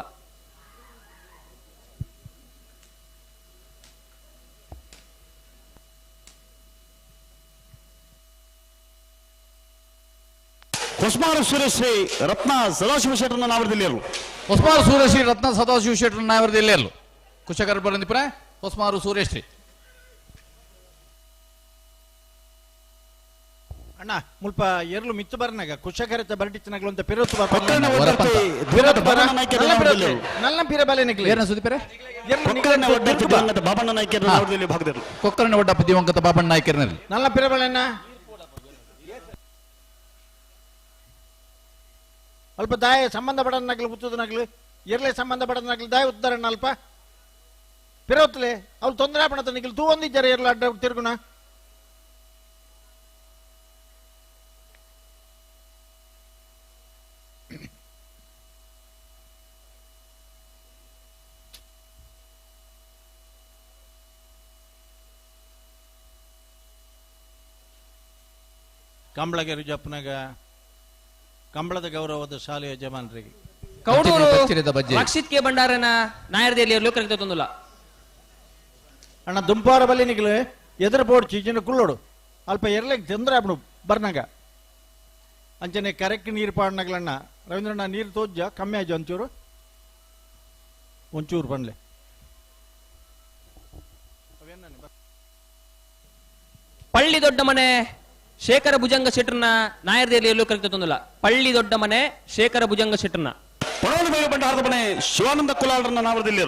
ಹೊಸ್ಮಾರು ಸೂರ್ಯಶ್ರೀ ರತ್ನ ಸದಾಶಿವ ಶೆಟ್ಟರ್ನ ನಾವರದಲ್ಲಿ
ಹೊಸ್ಮಾರು ಸೂರ್ಯಶ್ರೀ ರತ್ನ ಸದಾಶಿವ ಶೆಟ್ಟರ್ನ ನಾವರದಲ್ಲಿ ಕುಶಕರ್ ಬರಂದಿಪುರ ಹೊಸ್ಮಾರು ಸೂರ್ಯಶ್ರೀ.
ಅಣ್ಣ ಮುಲ್ಪ ಎರ್ಲು ಮಿತ್ತು ಬರ್ನಾಗ ಕುಶಕರತ ಬರ್ಟಿತ್ತನಗಲು ಅಂತ ಪಿರತ್ತು ನಲ್ಲ ಪಿರ ಬಲೆ ನಿಕ್ಲೆ
ಏನ ಸುದೀಪರೆ
ಕೊಕ್ಕರಣ ಒಡ್ಡಪ್ಪ ದಿವಂಗತ ಬಾಬಣ್ಣ ನಾಯ್ಕರ ನಾವರದಲ್ಲಿ ಭಾಗದರು
ಕೊಕ್ಕರಣ ಒಡ್ಡಪ್ಪ ದಿವಂಗತ ಬಾಬಣ್ಣ ನಾಯ್ಕರನಲ್ಲಿ
ನಲ್ಲ ಪಿರ ಬಲೆನ ಅಲ್ಪ ದಾಯ ಸಂಬಂಧ ಪಡನಗಲು ಉತ್ತದನಗಲು ಎರ್ಲೆ ಸಂಬಂಧ ಪಡನಗಲು ದಾಯ ಉತ್ತರಣ್ಣ ಅಲ್ಪ ಪಿರೊತ್ತಲೆ ಅವ್ರು ತೊಂದರೆ ಆಪಣತ ನಿಗಲು ತೂ ಒಂದಿದ್ದಾರೆ ಎರ್ಲ ಅಡ್ಡ ತಿರುಗುಣ ಕಂಬಳಗೆರು ಜಪ್ಪನಾಗ ಕಂಬಳದ ಗೌರವದ ಶಾಲೆಯ ಯಜಮಾನರಿಗೆ
ಕೌಡೂರು ರಕ್ಷಿತ್ ಕೆ ಭಂಡಾರನ ನಾಯರ್ದಲ್ಲಿ ಇರಲು ಕರೆತ ತಂದುಲ್ಲ
ಅಣ್ಣ ದುಂಪಾರ ಬಲ್ಲಿ ನಿಗಲು ಎದುರು ಬೋರ್ಡ್ ಚೀಚಿನ ಕುಳ್ಳೋಡು ಅಲ್ಪ ಎರ್ಲೆಗ್ ತೊಂದರೆ ಆಪಣು ಬರ್ನಾಗ ಅಂಚನೆ ಕರೆಕ್ಟ್ ನೀರು ಪಾಡ್ನಗಲಣ್ಣ ರವೀಂದ್ರಣ್ಣ ನೀರು ತೋಜ್ಜ ಕಮ್ಮಿ ಆಯ್ತು ಒಂಚೂರು ಒಂಚೂರು ಬನ್ಲೆ
ಪಳ್ಳಿ ದೊಡ್ಡ ಮನೆ ಶೇಖರ ಭುಜಂಗ ಶೆಟ್ಟರ್ನ ನಾಯರ್ದೇಲಿ ಎಲ್ಲೂ ಕರೆತ ತಂದುಲ್ಲ. ಪಳ್ಳಿ ದೊಡ್ಡ ಮನೆ ಶೇಖರ ಭುಜಂಗ ಶೆಟ್ಟರ್ನ
ಪಣೋಲು ಭಂಡಾರದ ಮನೆ ಶಿವಾನಂದ ಕುಲಾಳರನ್ನ ನಾವರದಲ್ಲಿ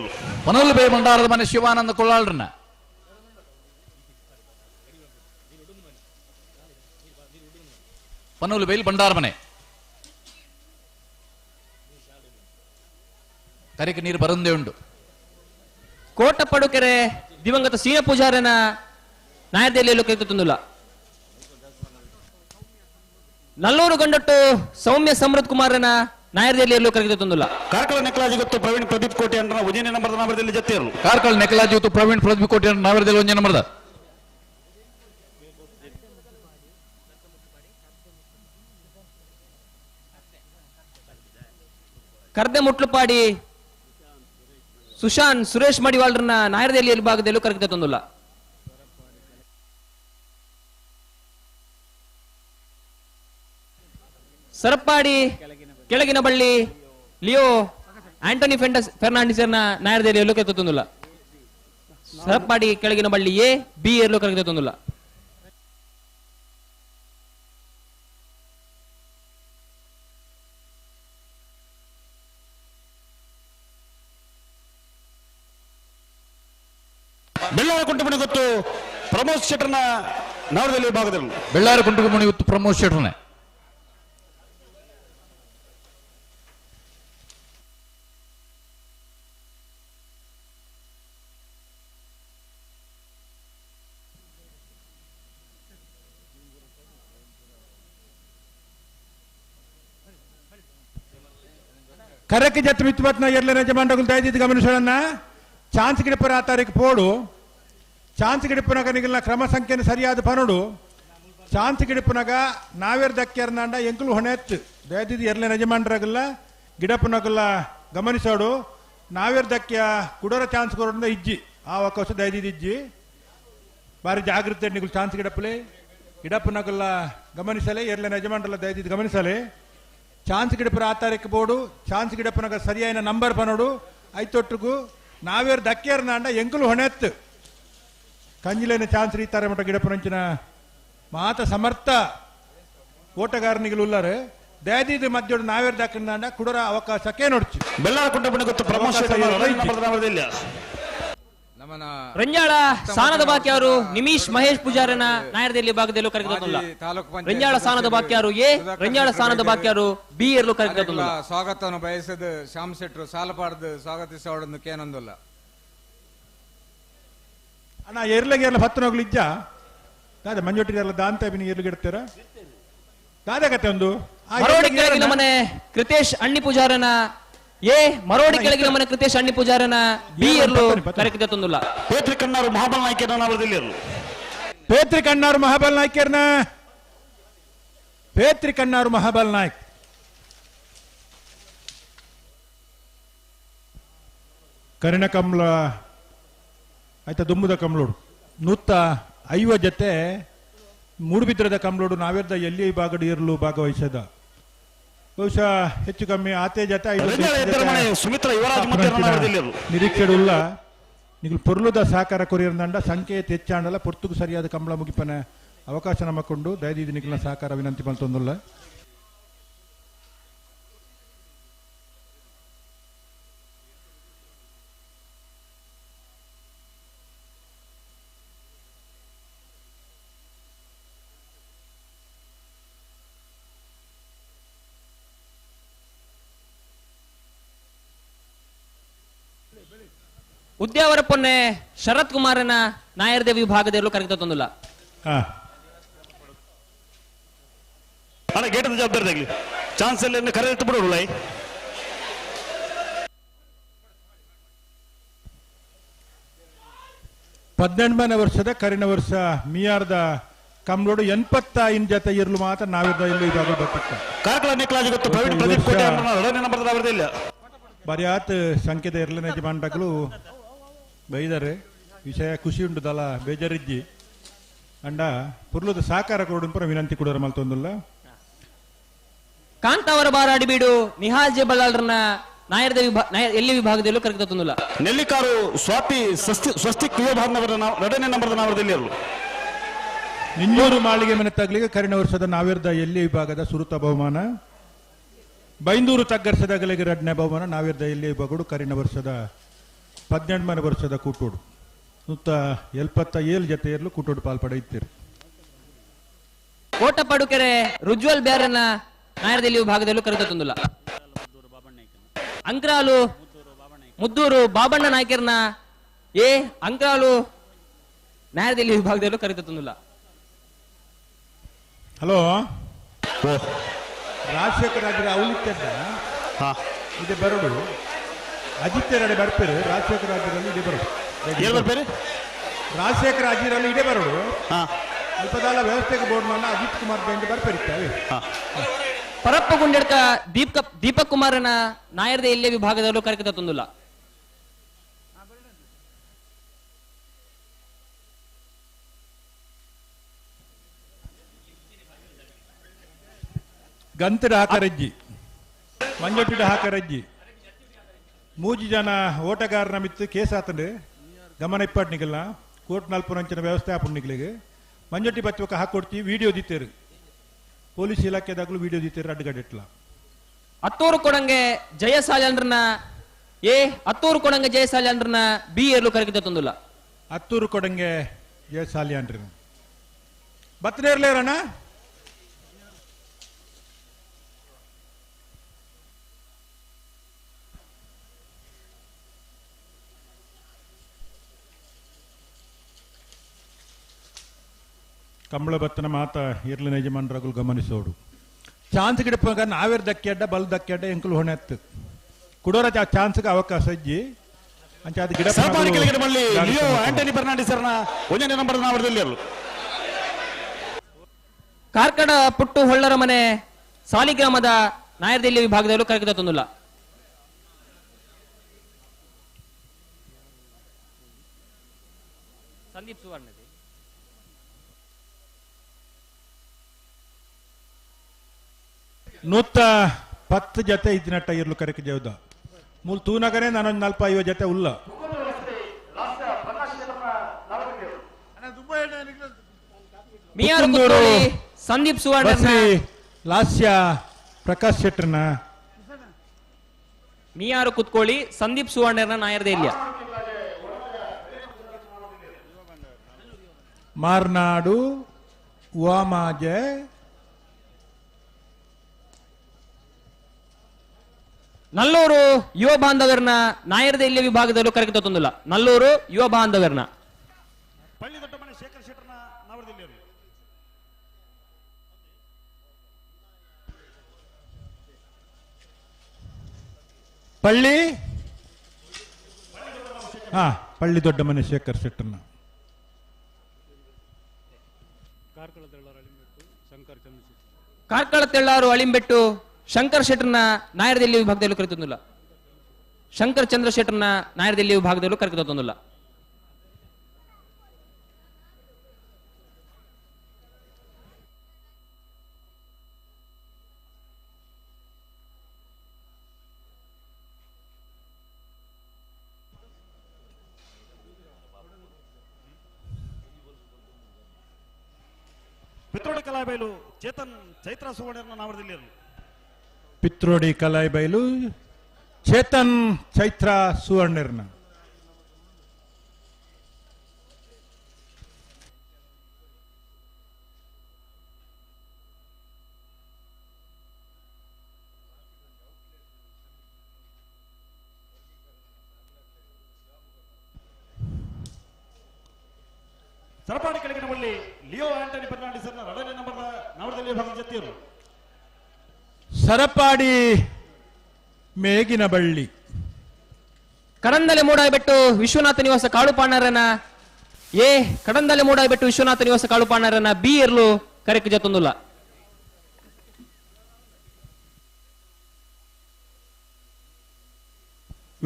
ಪಣೋಲು ಬೇ ಭಂಡಾರದ ಮನೆ ಶಿವಾನಂದ ಕುಲಾಳರನ್ನ ಪನೋಲು ಬೈಲ್ ಭಂಡಾರ ಮನೆ ಕರೆಗೆ ನೀರು ಬರಂದೇ ಉಂಟು.
ಕೋಟ ಪಡುಕೆರೆ ದಿವಂಗತ ಸೀನ ಪೂಜಾರನ ನಾಯರ್ದೇಲಿ ಎಲ್ಲೂ ಕರೆತ ತಂದುಲ್ಲ. ನಲ್ಲೂರು ಗಂಡಟ್ಟು ಸೌಮ್ಯ ಸಮೃದ್ಧ ಕುಮಾರನ ನಾಯರ್ದೇಲಿ ಎಲ್ಲೂ ಕರೆತ ತಂದುಲ್ಲ.
ಕಾರ್ಕಳ ನೆಕಲಾಜಿ ಗೊತ್ತು ಪ್ರವೀಣ್ ಪ್ರದೀಪ್ ಕೋಟೆ ಅಂದ್ರ ಒಂದನೇ ನಂಬರ್ದ ನಾವರದಲ್ಲಿ ಜೊತೆಯರು.
ಕಾರ್ಕಳ ನೆಕಲಾಜಿ ಗೊತ್ತು ಪ್ರವೀಣ್ ಪ್ರದೀಪ್ ಕೋಟೆ ನಾವರದಲ್ಲಿ ಒಂದನೇ ನಂಬರ್ದ.
ಕರ್ದೆ ಮುಟ್ಲುಪಾಡಿ ಸುಶಾನ್ ಸುರೇಶ್ ಮಡಿವಾಳ್ರನ್ನ ನಾಯರ್ದೇಲಿ ಭಾಗದಲ್ಲೂ ಕರೆತ ತಂದುಲ್ಲ. ಸರಪಾಡಿ ಕೆಳಗಿನ ಬಳ್ಳಿ ಲಿಯೋ ಆಂಟೋನಿ ಫೆರ್ನಾಂಡಿಸರ್ನ ನಾಯರ್ದೇಲಿ ಎಲ್ಲೂ ಕರೆತ ತಂದುಲ್ಲ. ಸರಪಾಡಿ ಕೆಳಗಿನ ಬಳ್ಳಿ ಎ ಬಿ ಎಲ್ಲೂ ಕರೆತ ತಂದುಲ್ಲ.
ಬೆಳ್ಳಾರ ಕುಂಟಮಣಿ ಗೊತ್ತು ಪ್ರಮೋದ್ ಶೆಟ್ಟರ್ನ ನಾವರದಲ್ಲಿ ಭಾಗದಲ್ಲಿ.
ಬೆಳ್ಳಾರ ಕುಂಟಮಣಿ ಗೊತ್ತು ಪ್ರಮೋದ್ ಶೆಟ್ಟರ್ನ.
ಕರಕ್ಕೆ ಜತ್ ಮಿತ್ಬತ್ನ ಎರ್ಲೆನ ಜಮಾಂಡಗುಲ್ ದಯದಿದ್ದು ಗಮನಿಸೋಣ. ಚಾನ್ಸ್ ಗಿಡಪರ ಆ ತಾರೀಕು ಪೋಡು ಚಾನ್ಸ್ ಗಿಡಪುನಗ ನಿಗಲ್ನ ಕ್ರಮ ಸಂಖ್ಯೆನ ಸರಿಯಾದ ಪನೋಡು ಚಾನ್ಸ್ ಗಿಡಪುನಗ ನಾವೇರ್ ದಕ್ಕಿಯರ್ನಾಂಡ ಎಂಕುಲು ಹೊಣೆತ್ತು ದಯದಿದ್ದು ಎರ್ಲೆನ ಯಜಮಾನ್ರಾಗಲ್ಲ ಗಿಡಪುನಗಲ್ಲ ಗಮನಿಸೋಡು ನಾವೇರ್ ದಕ್ಕಿಯ ಕುಡೋರ ಚಾನ್ಸ್ ಕೊರೋಡ ಇಜ್ಜಿ ಆ ಅವಕಾಶ ದಯದಿದ್ದು ಇಜ್ಜಿ ಬಾರಿ ಜಾಗೃತೆ ನಿಗುಲ್ ಚಾನ್ಸ್ ಗಿಡಪುಲೆ ಗಿಡಪುನಗಲ್ಲ ಗಮನಿಸಲೆ ಎರ್ಲೆನ ಯಜಮಾನ್ರಲ್ಲ ದಯದಿದ್ದು ಗಮನಿಸಲೆ ಚಾನ್ಸ್ ಗಿಡಪುರ ಆ ತಾರೀಕು ಬೋಡು ಚಾನ್ಸ್ ಗಿಡಪುನಗ ಸರಿಯಾದ ನಂಬರ್ ಪನೋಡು ಐತೊಟ್ಟಿಗೂ ನಾವೇರ್ ದಕ್ಕಿಯರ್ನಾಂಡ ಎಂಕುಲು ಹೊಣೆತ್ತು ಕಂಜಿಲೇನ ಚಾನ್ಸ್ ರೀತಾರೆ ಮಟ್ಟ ಗಿಡಪುನಂಚಿನ ಮಾತ ಸಮರ್ಥ ಓಟಗಾರನಿಗಳು ಉಲ್ಲಾರೆ ದಯದಿದ್ದು ಮಧ್ಯೋಡು ನಾವೇರ್ ದಕ್ಕಿನಾಂಡ ಕುಡರ ಅವಕಾಶಕ್ಕೆ ನೋಡ್ಚು.
ಬೆಳ್ಳಾರ ಕುಂಟಮಣಿ ಗೊತ್ತು ಪ್ರಮೋದ್
ರಂಜಾಳ ಸಾನದ ಬಾಕಿಯಾರು ನಿಮೀಶ್ ಮಹೇಶ್ ಪೂಜಾರನ ನಾಯರ್ದೇಲಿ ಭಾಗದಲ್ಲೂ ಕರೆತ ತಂದುಲ್ಲ. ರಂಜಾಳ ಸಾನದ ಬಾಕಿಯಾರು ಎ ರಂಜಾಳ ಸಾನದ ಬಾಕಿಯಾರು ಬಿ ಎರಲು ಕರೆತ ತಂದುಲ್ಲ.
ಸ್ವಾಗತವನ್ನು ಬಯಸದ ಶ್ಯಾಮ್ ಶೆಟ್ರು ಸಾಲಪಾಡದು ಸ್ವಾಗತಿಸೋಡನ್ನು ಕೇನೊಂದಲ್ಲ.
ಅಣ್ಣ ಎರ್ಲೆಗೆ ಎರ್ಲ ಹತ್ತನೋಗ್ಲಿ ಇಜ್ಜ ದಾದ ಮಂಜೊಟ್ಟಿಗೆ ಎಲ್ಲ ದಾಂತ ಬಿನಿ ಎರ್ಲು ಗಿಡ್ತೀರ ದಾದ ಕತೆ ಒಂದು
ಮರೋಡಿ ಕೆಳಗಿನ ಮನೆ ಕೃತೇಶ್ ಅಣ್ಣಿ ಪೂಜಾರನ ಎ ಮರೋಡಿ ಕೆಳಗಿನ ಮನೆ ಕೃತೇಶ್ ಅಣ್ಣಿ ಪೂಜಾರನ ಬಿ ಎರಲು ಕರೆತ ತಂದುಲ್ಲ.
ಪೇತ್ರಿ ಕಣ್ಣಾರು ಮಹಾಬಲ್ ನಾಯ್ಕರ್ನ ನಾವರದಲ್ಲಿ
ಪೇತ್ರಿ ಕಣ್ಣಾರು ಮಹಾಬಲ್ ನಾಯ್ಕರ್ನ ಪೇತ್ರಿ ಕಣ್ಣಾರು ಮಹಾಬಲ್ ನಾಯ್ಕ್ ಕರಿಣ ಕಮಲ ಆಯ್ತಾ ದುಂಬುದ ಕಮಲೋಡು 150 ಜೊತೆ ಮೂಡುಬಿದ್ರದ ಕಮಲೋಡು ನಾವೇರ್ದ ಎಲ್ಲಿ ಭಾಗಡು ಇರಲು ಭಾಗವಹಿಸದ ಬಹುಶಃ ಹೆಚ್ಚು ಕಮ್ಮಿ ಆತೆ ಜೊತೆ ನಿರೀಕ್ಷೆಡುಲ್ಲ ನಿಗುಲು ಪೊರ್ಲುದ ಸಹಕಾರ ಕೊರಿಯರ್ದಂಡ ಸಂಕೇತ ಹೆಚ್ಚಾಂಡಲ ಪೊರ್ತುಗು ಸರಿಯಾದ ಕಂಬಳ ಮುಗಿಪನ ಅವಕಾಶ ನಮ್ಮಕೊಂಡು ದಯದೀದಿ ನಿಖಿಲ್ನ ಸಹಕಾರ ವಿನಂತಿ ಮಲ್ತೊಂದುಲ್ಲ.
ಉದ್ಯಾವರ ಪೊನ್ನೆ ಶರತ್ ಕುಮಾರನ ನಾಯರ್ದೇವಿ ವಿಭಾಗದಲ್ಲೂ ಕರೆದ ತೊಂದಿಲ್ಲ.
ಅಣ್ಣ ಗೇಟ್ ಜವಾಬ್ದಾರಿ ಚಾನ್ಸ್ ಎಲ್ಲ ಕರೆ ಬಿಡೋಲ್ಲ.
18ನೇ ವರ್ಷದ ಕರಿನ ವರ್ಷ ಮಿಯಾರ್ದ ಕಮ್ಲೋಡು 85 ಜೊತೆ ಇರಲು ಮಾತ್ರ ನಾವಿದ್ದ ಇಲ್ಲಿ ಇದಾಗ ಬರ್ತಿತ್ತ.
ಕಾರ್ಕಳ ನೆಕ್ಲಾಜ್ ಗೊತ್ತು ಪ್ರವೀಣ್ ಪ್ರದೀಪ್ ಕೋಟೆ ಎರಡನೇ ನಂಬರ್ ಇಲ್ಲ.
ಬರಿಯಾತ್ ಸಂಖ್ಯೆದ ಇರಲನೇ ಯಜಮಾನ್ಗಳು ಬೈದರೆ ವಿಷಯ ಖುಷಿ ಉಂಟು ದಲ ಬೇಜಾರಿಜ್ಜಿ ಅಂಡ ಪುರ್ಲದ ಸಹಕಾರ ಕೊಡು ವಿನಂತಿ ಕೊಡೋರ ಮಲ್ತೊಂದುಲ್ಲ.
ಕಾಂತಾವರ ಬಾರಾಡಿ ಬೀಡು ನಿಹಾಲ್ ಜೆ ಬಲ್ಲಾಳ್ರನ್ನ ನಾಯರ್ದ ಎಲ್ಲಿ ವಿಭಾಗದಲ್ಲೂ ಕರೆದ ತೊಂದಿಲ್ಲ.
ನೆಲ್ಲಿಕಾರು ಸ್ವಾತಿ ಸ್ವಸ್ತಿಕ್ ಯುವ ಭಾಗನವರ ಎರಡನೇ ನಂಬರ್ದ ನಾವರದಲ್ಲಿ
ನಿಂಜೂರು ಮಾಳಿಗೆ ಮನೆ ತಗ್ಲಿಗೆ ಕರಿನ ವರ್ಷದ ನಾವಿರ್ದ ಎಲ್ಲಿ ವಿಭಾಗದ ಸುರುತ ಬಹುಮಾನ. ಬೈಂದೂರು ತಗ್ಗರ್ಸದಾಗಲಿಗೆ ಎರಡನೇ ಬಹುಮಾನ ನಾವಿರ್ದ ಎಲ್ಲಿ ವಿಭಾಗಡು ಕರಿನ ವರ್ಷದ 18ನೇ ವರ್ಷದ ಕೂಟೋಡು 177 ಜೊತೆಯಲ್ಲೂ ಕೂಟೋಡು ಪಾಲ್ಪಡೆಯುತ್ತೀರಿ.
ಕೋಟಪಡುಕೆರೆ ರುಜ್ವಲ್ ಬ್ಯಾರನ್ನ ನಾಯರ್ದಲ್ಲಿ ವಿಭಾಗದಲ್ಲೂ ಕರೆದ ತೊಂದಿಲ್ಲ. ಅಂಕ್ರಾಲು ಮುದ್ದೂರು ಬಾಬಣ್ಣ ನಾಯ್ಕರ್ನ ಎ ಅಂಕ್ರಾಲು ನಾಯರ್ದಲ್ಲಿ ವಿಭಾಗದಲ್ಲೂ ಕರೆದ ತೊಂದಿಲ್ಲ.
ಹಲೋ ರಾಜಶೇಖರ ರಾಜರ ಔಲಿತ್ಯದ ಇದೆ ಬರಡು ಅಜಿತ್ಯರಡೆ ಬರ್ಪೇರು ರಾಜಶೇಖರ ರಾಜರಲ್ಲಿ ಇದೆ ಬರಡು
ಬರ್ಪೇರು
ರಾಜಶೇಖರ ರಾಜರಲ್ಲಿ ಇದೆ ಬರಡು ಅಲ್ಪದಾಲ ವ್ಯವಸ್ಥೆಗೆ ಬೋರ್ಡ್ ಮಾಡ ಅಜಿತ್ ಕುಮಾರ್ ಬೆಂಡ್ ಬರ್ಪೇರಿತ್ತವೆ.
ಪರಪ್ಪ ಗುಂಡೆಡ್ಕ ದೀಪಕ್ ಕುಮಾರನ ನಾಯರ್ದ ಎಲ್ಲೇ ವಿಭಾಗದಲ್ಲೂ ಕರೆದ ತೊಂದಿಲ್ಲ.
ಗಂತಡ ಹಾಕರಜ್ಜಿ ಮಂಜೊಟ್ಟಿಡ ಹಾಕರಜ್ಜಿ ಮೂಜಿ ಜನ ಓಟಗಾರನ ಮಿತ್ತು ಕೇಸ್ ಆತಂಡು ಗಮನ ಇಪ್ಪಾಟ್ನಿಗಲ್ಲ ಕೋರ್ಟ್ ನಾಲ್ಪುರಂಚಿನ ವ್ಯವಸ್ಥೆ ಆಪುಣ್ಣಿಗಳಿಗೆ ಮಂಜೊಟ್ಟಿ ಬಚ್ಚುವಕ ಹಾಕೊಡ್ತಿ ವಿಡಿಯೋ ದಿತ್ತೇರು ಪೊಲೀಸ್ ಇಲಾಖೆದಾಗಲೂ ವಿಡಿಯೋ ದಿತ್ತೇರು ಅಡ್ಡಗಡೆಟ್ಲ.
ಅತ್ತೂರು ಕೊಡಂಗೆ ಜಯಸಾಲಂಡ್ರನ್ನ ಎ ಅತ್ತೂರು ಕೊಡಂಗೆ ಜಯಸಾಲಂಡ್ರನ್ನ ಬಿ ಏರ್ಲು ಕರೆದ ತೊಂದಿಲ್ಲ.
ಅತ್ತೂರು ಕೊಡಂಗೆ ಜಯಸಾಲಿಯನ್ರ ಬತ್ತನೇರ್ಲೇರಣ್ಣ. ಕಂಬಳ ಬತ್ತನ ಮಾತ ಇರ್ಲಿನ ಯಜಮಾನರಾಗಲು ಗಮನಿಸೋಡು ಚಾನ್ಸ್ ಗಿಡಪ್ಪ ನಾವೇರ್ ದಕ್ಕೆಡ್ಡ ಬಲ್ ದಕ್ಕೆಡ್ಡ ಎಂಕುಲು ಹೊಣೆತ್ತು ಕುಡೋರ ಚಾನ್ಸ್ಗೆ ಅವಕಾಶ ಇಜ್ಜಿ ಅಂಚ ಅದು ಗಿಡ
ಆಂಟನಿ ಫರ್ನಾಂಡಿಸ್ ಒಂದನೇ ನಂಬರ್ ನಾವರದಲ್ಲಿ
ಕಾರ್ಕಡ ಪುಟ್ಟು ಹೊಳ್ಳರ ಮನೆ ಸಾಲಿಗ್ರಾಮದ ನಾಯರ್ದಿಲ್ಲಿ ವಿಭಾಗದಲ್ಲೂ ಕರೆದ ತೊಂದಿಲ್ಲ. ಸಂದೀಪ್ ಸುವರ್ಣ
110 ಜೊತೆ ಇದ್ದಿನಟ್ಟ ಇರ್ಲು ಕರೆಕ್ ಜೇವ್ದ ಮೂಲ ತೂನಗರೇ ನಾನೊಂದು 45 ಜೊತೆ ಉಲ್ಲ.
ಸಂದೀಪ್ ಸುವರ್ಣ
ಲಾಸ್ಯ ಪ್ರಕಾಶ್ ಶೆಟ್ಟರ್ನ
ಮಿಯಾರು ಕುತ್ಕೊಳ್ಳಿ ಸಂದೀಪ್ ಸುವರ್ಣರ್ನ ನಾಯರ್ದೇಲಿಯ
ಮಾರ್ನಾಡು ವಾಮಾಜೆ
ನಲ್ಲೂರು ಯುವ ಬಾಂಧವರ್ನ ನಾಯರ್ದೇಲಿಯ ವಿಭಾಗದಲ್ಲೂ ಕರೆದ ತೊಂದಿಲ್ಲ. ನಲ್ಲೂರು ಯುವ ಬಾಂಧವರ್ನ
ಪಳ್ಳಿ ಪಳ್ಳಿ ದೊಡ್ಡ ಮನೆ ಶೇಖರ್ ಶೆಟ್ಟರ್ನ
ಕಾರ್ಕಳ ತೆಳ್ಳಾರು ಅಳಿಂಬೆಟ್ಟು ಶಂಕರ್ ಶೆಟ್ಟರ್ನ ನಾಯರ್ದೆಲ್ಲಿ ವಿಭಾಗದಲ್ಲೂ ಕರೆತೊಂದಿಲ್ಲ. ಶಂಕರ್ ಚಂದ್ರ ಶೆಟ್ಟರ್ನ ನಾಯರ್ದೆಲ್ಲಿ ವಿಭಾಗದಲ್ಲೂ ಕರೆತೊಂದಿಲ್ಲ.
ಕಲಾಬೈಲು ಚೇತನ್ ಚೈತ್ರ ಸುವರ್ಣ ನಾವರದಿಲ್ಲಿಯರು.
ಪಿತ್ರೋಡಿ ಕಲಾಯಿಬೈಲು ಚೇತನ್ ಚೈತ್ರ ಸುವರ್ಣರ್ನ.
ಸರಪಾಡಿ ಕೆಳಗಿನ ಬಳ್ಳಿ ಲಿಯೋ ಆಂಟನಿ ಫರ್ನಾಂಡಿಸ್ ಎರಡನೇ ನಂಬರ್ ನವರದಲ್ಲಿ ಭಾಗದ ಜೊತೆಯರು.
ಸರಪಾಡಿ ಮೇಗಿನ ಬಳ್ಳಿ.
ಕಡಂದಲೆ ಮೂಡಾಯಿಬೆಟ್ಟು ವಿಶ್ವನಾಥ ನಿವಾಸ ಕಾಳುಪಾಣರನ ಎ, ಕಡಂದಲೆ ಮೂಡಾಯಿಬೆಟ್ಟು ವಿಶ್ವನಾಥ ನಿವಾಸ ಕಾಳುಪಾಣರನ ಬಿ ಎರ್ಲು ಕರೆಕ್ ಜೊತೊಂದುಲ್ಲ.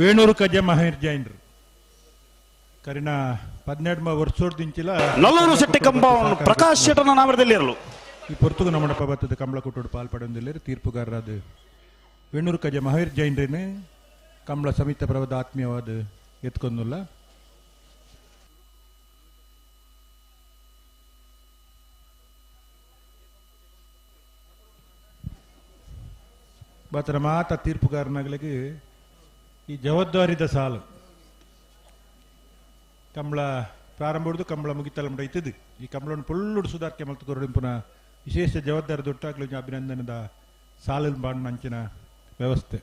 ವೇಣೂರು ಕಜ ಮಹೇರ್ ಜೈನ್ರು ಕರಿನ 12 ವರ್ಷದಿಂಚಿಲ
ನಲ್ಲೂರು ಶೆಟ್ಟಿ ಕಂಪೌಂಡ್ ಪ್ರಕಾಶ್ ಶೆಟ್ಟನ ನಾಮದಲ್ಲಿ ಇರಲು.
ಈ ಪೊರ್ತುಗು ನಮ್ಮಡಪ್ಪ ಬತ್ತದ ಕಂಬಳ ಕೊಟ್ಟೋಡು ಪಾಲ್ಪಡೊಂದಿಲ್ಲ ತೀರ್ಪುಗಾರರಾದ ವೇಣೂರು ಕಜ ಮಹಾವೀರ್ ಜೈನ್ರೇನೆ ಕಂಬಳ ಸಮಿತ ಪ್ರಭದ ಆತ್ಮೀಯವಾದ ಎತ್ಕೊಂದುಲ್ಲ. ಬಾತರ ಮಾತ ತೀರ್ಪುಗಾರನಾಗಲಿಗೆ ಈ ಜವಾಬ್ದಾರಿದ ಸಾಲು ಕಂಬಳ ಪ್ರಾರಂಭ ಹಿಡಿದು ಕಂಬಳ ಮುಗಿತಲ್ಲ ಮಟ ಇತ್ತಿದ್ದು ಈ ಕಂಬಳವನ್ನು ಪುಳ್ಳುಡು ಸುಧಾರ್ಕೆ ಮಲ್ತು ಕೊರಡಿಂಪುನ ವಿಶೇಷ ಜವಾಬ್ದಾರಿ ದೊಟ್ಟಾಗ್ಲು ಅಭಿನಂದನದ ಸಾಲಿನ ಬಾಂಡ್ ಅಂಚಿನ ವ್ಯವಸ್ಥೆ.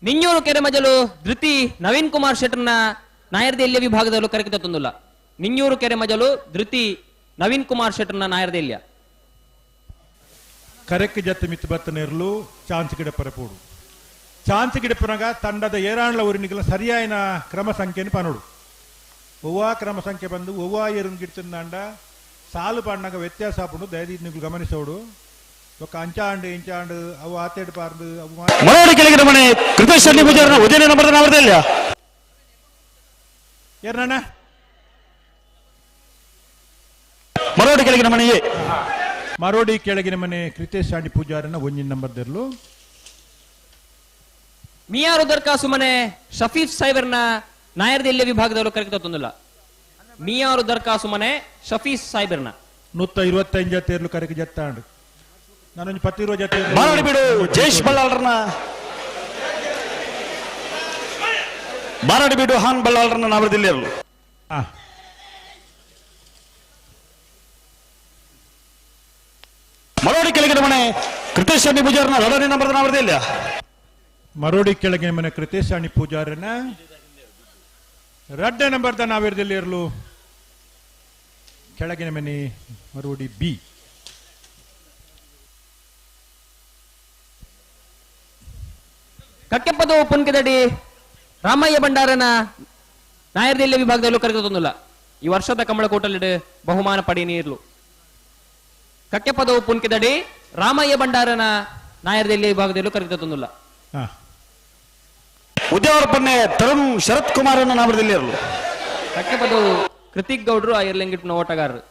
ನಿಂಜೂರು ಕೆರೆಮಜಲು ಧೃತಿ ನವೀನ್ ಕುಮಾರ್ ಶೆಟ್ಟರ್ನ ನಾಯರ್ದೇಲ್ಯ ವಿಭಾಗದಲ್ಲೂ ಕರೆಕಿತ ತಂದುಲ್ಲ. ನಿಂಜೂರು ಕೆರೆಮಜಲು ಧೃತಿ ನವೀನ್ ಕುಮಾರ್ ಶೆಟ್ಟರ್ನ ನಾಯರ್ದೇಲ್ಯ.
ಕರೆಕ್ ಜತ್ತ ಮಿತ್ತು ಬತ್ತನೇರ್ಲು ಚಾನ್ಸ್ ಗಿಡ ಪರಪೋಡು ಚಾನ್ಸ್ ಗಿಡಪನಗ ತಂಡದ ಏರಾಣ್ಲ ಊರಿನಿಗೆಲ್ಲ ಸರಿಯಾಯಿನ ಕ್ರಮ ಸಂಖ್ಯೆಯನ್ನು ಪನೋಡು. ಒವ್ವಾ ಕ್ರಮ ಸಂಖ್ಯೆ ಬಂದು ಒವ್ವಾ ಏರುನ್ ಗಿಡ್ತಿಂದಾಂಡ ಸಾಲು ಪಾಂಡಾಗ ವ್ಯತ್ಯಾಸ ಆಪುಂಡು. ದಯದೀದ್ ನಿಗುಲು ಗಮನಿಸೋಡು. ఒక ಅಂಚಾಂಡು ಇಂಚಾಂಡು ಅವು ಆತೇಡು ಪಾರ್ದು ಅವು
ಮಳವಳ್ಳಿ ಕೆಳಗಿನ ಮನೆ ಕೃತೇಶ್ ಶೆಟ್ಟಿ ಪೂಜಾರನ ಉದಯನ ನಂಬರ್ ನಾವರದಲ್ಲಿ
ಏರ್ನಣ್ಣ
ಮರೋಡಿ ಕೆಳಗಿನ ಮನೆಯೇ
ಮರೋಡಿ ಕೆಳಗಿನ ಮನೆ ಕೃತೇಶ್ ಶಾಂಡಿ ಪೂಜಾರನ ಒಂಜಿನ ನಂಬರ್ ದರ್ಲು.
ಮಿಯಾರು ದರ್ಕಾಸು ಮನೆ ಶಫೀಫ್ ಸಾಹೇಬರ್ನ ನಾಯರ್ದೆಲ್ಯ ವಿಭಾಗದವರು ಕರೆಕ್ಟ್ ತಂದಿಲ್ಲ. ಮಿಯಾರು ದರ್ಕಾಸು ಮನೆ ಶಫೀಫ್ ಸಾಹೇಬರ್ನ
125 ಜೊತೆಯರ್ಲು ಕರೆಕ್ ಜತ್ತಾಂಡು. ನಾನೊಂದು 10 ಜೊತೆ
ಮರೋಡಿ ಬಿಡು ಜಯೇಶ್ ಬಳ್ಳಾಳ್ರನ್ನ ಬಾರಾಡಿ ಬಿಡು ಹಾನ್ ಬಳ್ಳಾಳ್ರನ್ನ ನಾವರದಿಲ್ಲಿಯರು. ಮರೋಡಿ ಕೆಳಗಿನ ಮನೆ ಕೃತೇಶ್ ಶೆಟ್ಟಿ ಪೂಜಾರನ ಎರಡನೇ ನಂಬರ್ ನಾವರದಿಲ್ಲ.
ಮರೋಡಿ ಕೆಳಗಿನ ಮನೆ ಕೃತೇಶ್ ಅಣಿ ಪೂಜಾರನ ರಡ್ಡ ನಂಬರ್ದ ನಾವಿರದಲ್ಲಿ ಇರಲು ಕೆಳಗಿನ ಮನೆ ಮರೋಡಿ ಬಿ.
ಕಕ್ಕೆಪ್ಪದು ಪುನ್ಕೆದಡಿ ರಾಮಯ್ಯ ಭಂಡಾರನ ನಾಯರ್ದೆಲ್ಯ ವಿಭಾಗದಲ್ಲೂ ಕರೆದು ತಂದಿಲ್ಲ. ಈ ವರ್ಷದ ಕಮಲಕೋಟಲ್ಲಿ ಬಹುಮಾನ ಪಡಿ ನೀರ್ಲು. ಕಕ್ಕೆಪದವು ಪುನ್ಕೆದಡಿ ರಾಮಯ್ಯ ಭಂಡಾರನ ನಾಯರ್ದೆಲ್ಯ ವಿಭಾಗದಲ್ಲೂ ಕರೆದು ತಂದಿಲ್ಲ.
ಉದ್ಯಾವರ ಪನ್ನೆ ತರುಣ್ ಶರತ್ ಕುಮಾರ್ ನಾಮದಲ್ಲಿ ಇರಲು.
ಕಕ್ಕೆಪದವು ಕೃತಿಕ್ ಗೌಡ್ರು ಐರ್ಲೆಂಗಿಟ್ನ ಓಟಗಾರರು.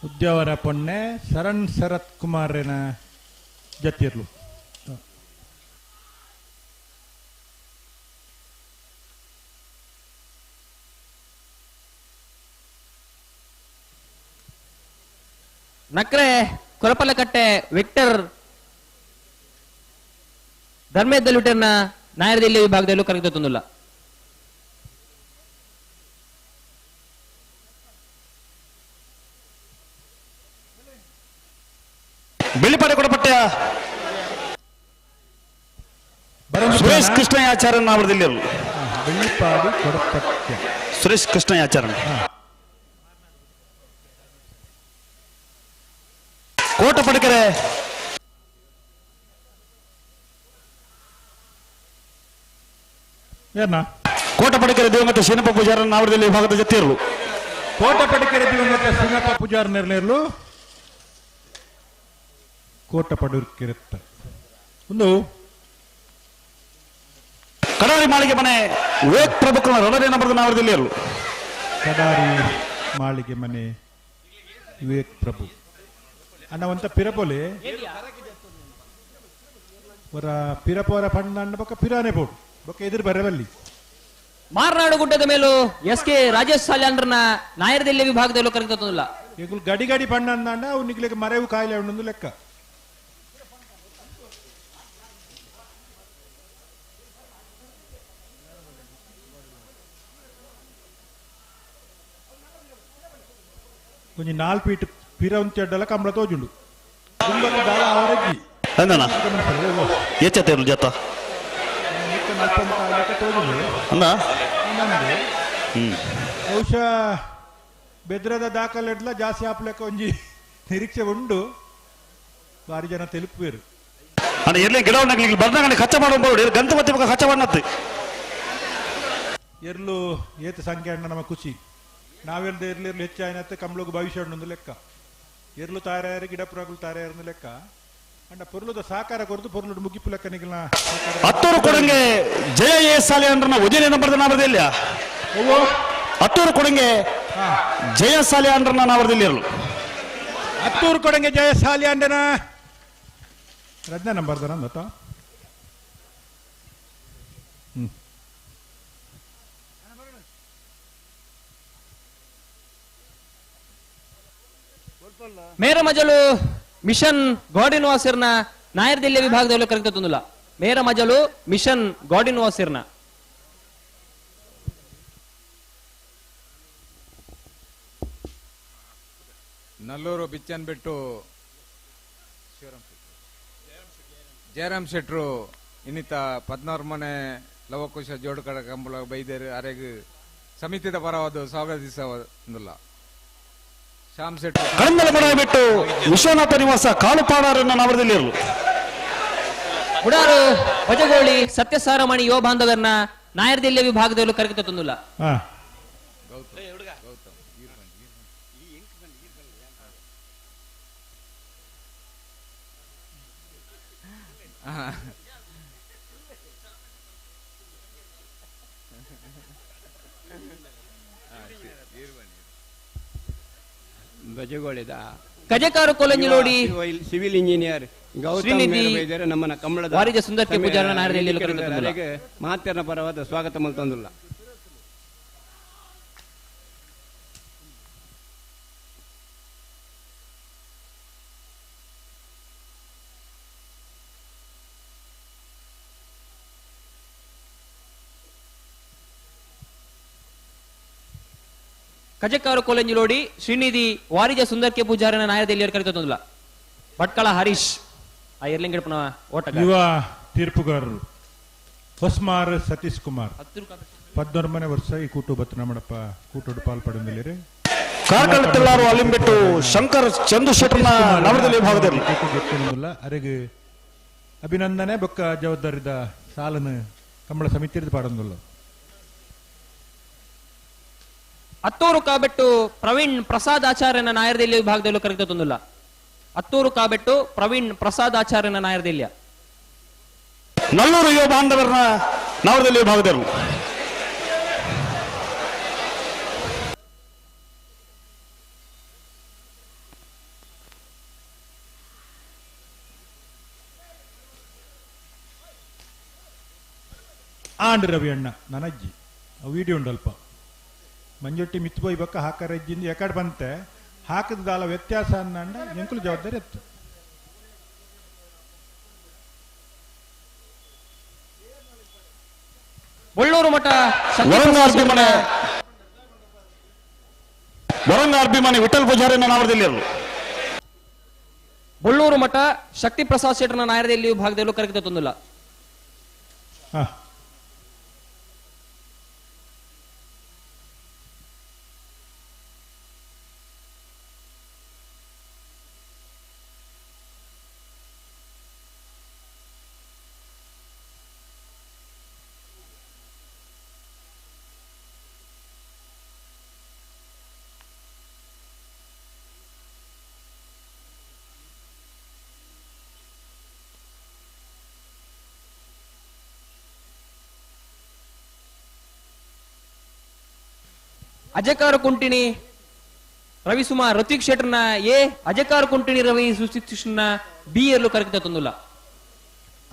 ಉದ್ಯಾವರ ಪೊನ್ನೆ ಶರಣ್ ಶರತ್ ಕುಮಾರನ ಜತ್ತಿರ್ಲು.
ನಕ್ರೆ ಕೊರಪಲಕಟ್ಟೆ ವಿಕ್ಟರ್ ಧರ್ಮೇದ ನಾಯರ್ದೆಲ್ಯ ವಿಭಾಗದಲ್ಲೂ ಕರೆದು ತಂದಿಲ್ಲ.
ಬಿಳಿಪಾಡೆ ಕೊಡಪಟ್ಟೆಯ ಸುರೇಶ್ ಕೃಷ್ಣಯಾಚಾರ್ಯ ನಾಮದಲ್ಲಿ
ಬೆಳ್ಳಿಪಾಡಿ ಕೊಡಪಟ್ಟೆ
ಸುರೇಶ್ ಕೃಷ್ಣಯಾಚಾರ್ಯ. ಕೋಟ ಪಡಕೆರೆ ಕೋಟ ಪಡಕೆರೆ ದಿವಂಗತ ಶೀನಪ್ಪ ಪೂಜಾರನ ನಾವರದಲ್ಲಿ ವಿಭಾಗದ ಜೊತೆ ಇರಲು.
ಕೋಟ ಪಡಕೆರೆ ದಿವಂಗತ ಶೀನಪ್ಪ ಪೂಜಾರ ನಿರ್ಣಯರ್ಲು ಕೋಟ ಪಡಕೆರೆತ್ತ ಒಂದು
ಕಡಾರಿ ಮಾಳಿಗೆ ಮನೆ ವಿವೇಕ್ ಪ್ರಭುಕುಮಾರ್ ಎರಡನೇ ನಂಬರ್ ನಾವರದಲ್ಲಿ ಇರಲು.
ಕಡಾರಿ ಮಾಳಿಗೆ ಮನೆ ವಿವೇಕ್ ಪ್ರಭು ಅನ್ನ ಪಿರಪೋಲೆ ವರ ಪಿರಪೋರ ಪಣ್ಣ ಅಣ್ಣ ಬೊಕ್ಕ ಪಿರಾನೆ ಬೋಡು ಬೊಕ್ಕ ಎದುರು ಬರವಲ್ಲಿ
Marnadu ಗುಡ್ಡದ ಮೇಲೂ ಎಸ್ ಕೆ ರಾಜೇಶ್ ಸಾಲ್ಯಾನ್ರನ್ನ ನಾಯರದೆಲ್ಲಿ ವಿಭಾಗದಲ್ಲೂ ಕರೆತಂದಿಲ್ಲ.
ಗಡಿ ಗಡಿ ಬಣ್ಣ ಅಂದಾಂಡ ಅವು ನಿಗ್ಲಿಕ್ಕೆ ಮರೆವು ಕಾಯಿಲೆ ಉಂಡು ಲೆಕ್ಕ. ಕೊಂಚ ನಾಲ್ಕು ಫೀಟ್ ಪಿರ ಒಂಚಡ್ಡಲ್ಲ ಕಂಬಳ ತೋಜುಂಡು
ಹೆಚ್ಚ ಜತ
ಬಹುಶಃ ಬೆದ್ರದ ದಾಖಲೆಡ್ಲ ಜಾಸ್ತಿ ಆಪ್ಲೆಕ್ಕ ಒಂಜಿ ನಿರೀಕ್ಷೆ ಉಂಡು. ಬಾರಿ ಜನ ತೆಲುಪುವೇರು.
ಅಣ್ಣ ಎರ್ಲೆ ಗಿಡ ಬರ್ನಾಗಣೆ ಖರ್ಚು ಮಾಡಬಹುದು ಗಂತ ಮತ್ತೆ ಖರ್ಚು ಮಾಡತ್ತು.
ಎರ್ಲು ಏತ ಸಂಖ್ಯೆ ಅಣ್ಣ ನಮ್ಮ ಖುಷಿ. ನಾವೆಲ್ದ ಎರ್ಲಿರ್ಲು ಹೆಚ್ಚಾಯ್ನತ್ತೆ ಕಂಬ್ಳಗು ಭವಿಷ್ಯ ಉಂಡು ಲೆಕ್ಕ. ಎರ್ಲು ತಾರ್ಯಾರು ಗಿಡಪುರಗಳು ತಾರ್ಯಾರು ಲೆಕ್ಕ. ಅಂಡ ಪೊರ್ಲುದ ಸಾಕಾರ ಕೊರದು ಪೊರ್ಲುಡು ಮುಗಿಪು ಲೆಕ್ಕ ನಿಗಲ.
ಹತ್ತೂರು ಕೊಡಂಗೆ ಜಯ ಎ ಸಾಲೆ ಅಂದ್ರೆ ಉಜಯನ ನಂಬರ್ದ ನಾವರದಿಲ್ಲ. ಹತ್ತೂರು ಕೊಡಂಗೆ ಜಯ ಸಾಲೆ ಅಂದ್ರೆ ನಾವರದಿಲ್ಲ.
ಹತ್ತೂರು ಕೊಡಂಗೆ ಜಯ ಸಾಲೆ ಅಂಡನ ರತ್ನ ನಂಬರ್ದ ನಂದತ್ತ.
ಮೇರ ಮಜಲು ಮಿಷನ್ ಗಾರ್ಡಿನ್ ವಾಸಿರ್ನ ನಾಯರ್ದಿಲ್ಲಿ ವಿಭಾಗದಲ್ಲಿ ಕರೆತಂದಿಲ್ಲ. ಮೇರ ಮಜಲು ಮಿಷನ್ ಗಾರ್ಡಿನ್ ವಾಸಿರ್ನ
ನಲ್ಲೂರು ಬಿಚ್ಚನ್ ಬಿಟ್ಟು ಜಯರಾಮ್ ಶೆಟ್ರು ಇನ್ನಿತ 16 ಮನೆ ಲವಕುಶ ಜೋಡುಕಡ ಕಂಬಳ ಬೈದೇರು ಅರೆಗ್ ಸಮಿತಿದ ಪರವಾದ ಸ್ವಾಗತಿಸಲ್ಲ. ಶ್ಯಾಮ್ ಶೆಟ್ರು
ಕಡಂದಲ ಮನೆ ಬಿಟ್ಟು ವಿಶ್ವನಾಥ ನಿವಾಸ ಕಾಲುಪಾಡರನ್ನ ನವರದಲ್ಲಿರಲು.
ಹುಡಾರು ಬಜಗೋಳಿ ಸತ್ಯಸಾರಮಣಿ ಯುವ ಬಾಂಧವರನ್ನ ನಾಯರ್ದಿಲ್ಲಿ ವಿಭಾಗದಲ್ಲೂ ಕರೆತ ತಂದಿಲ್ಲ.
ಬಜಗೋಳಿದ
ಕಜಕಾರು ಕೊಲಂಜಿಲೋಡಿ
ಸಿವಿಲ್ ಇಂಜಿನಿಯರ್ ಗೌತಮ್ ನಮ್ಮನ್ನ ಕಂಬಳದ
ವಾರಿಜ ಸುಂದರ್ ಪೂಜಾರನ ನಾಯರದಲ್ಲಿ ಕರೆತಂದಿಲ್ಲ.
ಮಾತೆರ್ನ ಪರವಾದ ಸ್ವಾಗತ ಮಲ್ತಂದಿಲ್ಲ.
ಕಜಕಾರು ಕೊಲಂಜಿಲೋಡಿ ಶ್ರೀನಿಧಿ ವಾರಿಜ ಸುಂದರ್ಕೆ ಪೂಜಾರನ ನಾಯರದಲ್ಲಿ ಕರೆತಂದಿಲ್ಲ. ಭಟ್ಕಳ ಹರೀಶ್ ಆ ಎರ್ಲಿಂಗಡಪ್ಪನ ಓಟಗಾರ.
ಯುವ ತೀರ್ಪುಗಾರರು ಹೊಸ್ಮಾರ್ ಸತೀಶ್ ಕುಮಾರ್ 14 ಮನೆ ವರ್ಷ ಈ ಕೂಟು ಬತ್ತು ನಮ್ಮಡಪ್ಪ ಕೂಟೋಡು ಪಾಲ್ಪಡಂದಿಲ್ಲಿರಿ.
ಕಾರ್ಕಳ ತೆಲ್ಲಾರು ಅಲ್ಲಿಂಬಿಟ್ಟು ಶಂಕರ್ ಚಂದು ಶೆಟ್ಟರ್ನ ನವರದಲ್ಲಿ ವಿಭಾಗದಲ್ಲಿ
ಅರೆಗೆ ಅಭಿನಂದನೆ ಬೊಕ್ಕ ಜವಾಬ್ದಾರಿದ ಸಾಲನ್ನು ಕಂಬಳ ಸಮಿತಿ ಪಾಡಂದಿಲ್ಲ.
ಹತ್ತೂರು ಕಾಬೆಟ್ಟು ಪ್ರವೀಣ್ ಪ್ರಸಾದ್ ಆಚಾರ್ಯನ ನಾಯರದೆಲ್ಲಿ ವಿಭಾಗದಲ್ಲೂ ಕರೆತ ತಂದಿಲ್ಲ. ಹತ್ತೂರು ಕಾಬೆಟ್ಟು ಪ್ರವೀಣ್ ಪ್ರಸಾದ್ ಆಚಾರ್ಯನ ನಾಯರದೆಲ್ಲಿಯ.
ನಲ್ಲೂರು ಯುವ ಬಾಂಧವರನ್ನ ನವರದಲ್ಲಿ ವಿಭಾಗದಲ್ಲಿ.
ಆಂಡ್ ರವಿ ಅಣ್ಣ ನನಜ್ಜಿ ವಿಡಿಯೋ ಉಂಡಲ್ಪ ಮಂಜೊಟ್ಟಿ ಮಿತ್ತು ಬಕ್ಕ ಹಾಕರಜ್ಜಿಂದ ಎಕಡೆ ಬಂತೆ ಹಾಕದಾಲ ವ್ಯತ್ಯಾಸ ಅಂದ ಎಂಕುಲು ಜವಾಬ್ದಾರಿ ಎತ್ತು.
ಬೊಳ್ಳೂರು ಮಠ
ವರಂಗ ಅಭಿಮಾನಿ ವಿಠಲ್ ಪೂಜಾರಿನ ನಾವರದಲ್ಲಿ.
ಬೊಳ್ಳೂರು ಮಠ ಶಕ್ತಿ ಪ್ರಸಾದ್ ಶೆಟ್ಟರ್ನ ನಾಯರದಲ್ಲಿ ವಿಭಾಗದಲ್ಲೂ ಕರೆತ ತಂದಿಲ್ಲ. ಅಜಕಾರ ಕುಂಟಿಣಿ ರವಿ ಸುಮಾ ಋತಿಕ್ ಶೆಟ್ಟರ್ನ ಎ, ಅಜಕಾರ ಕುಂಟಿಣಿ ರವಿ ಸುಶಿಕ್ಷಣ ಬಿ ಎರ್ಲು ಕರೆಕ್ತ ತಂದಿಲ್ಲ.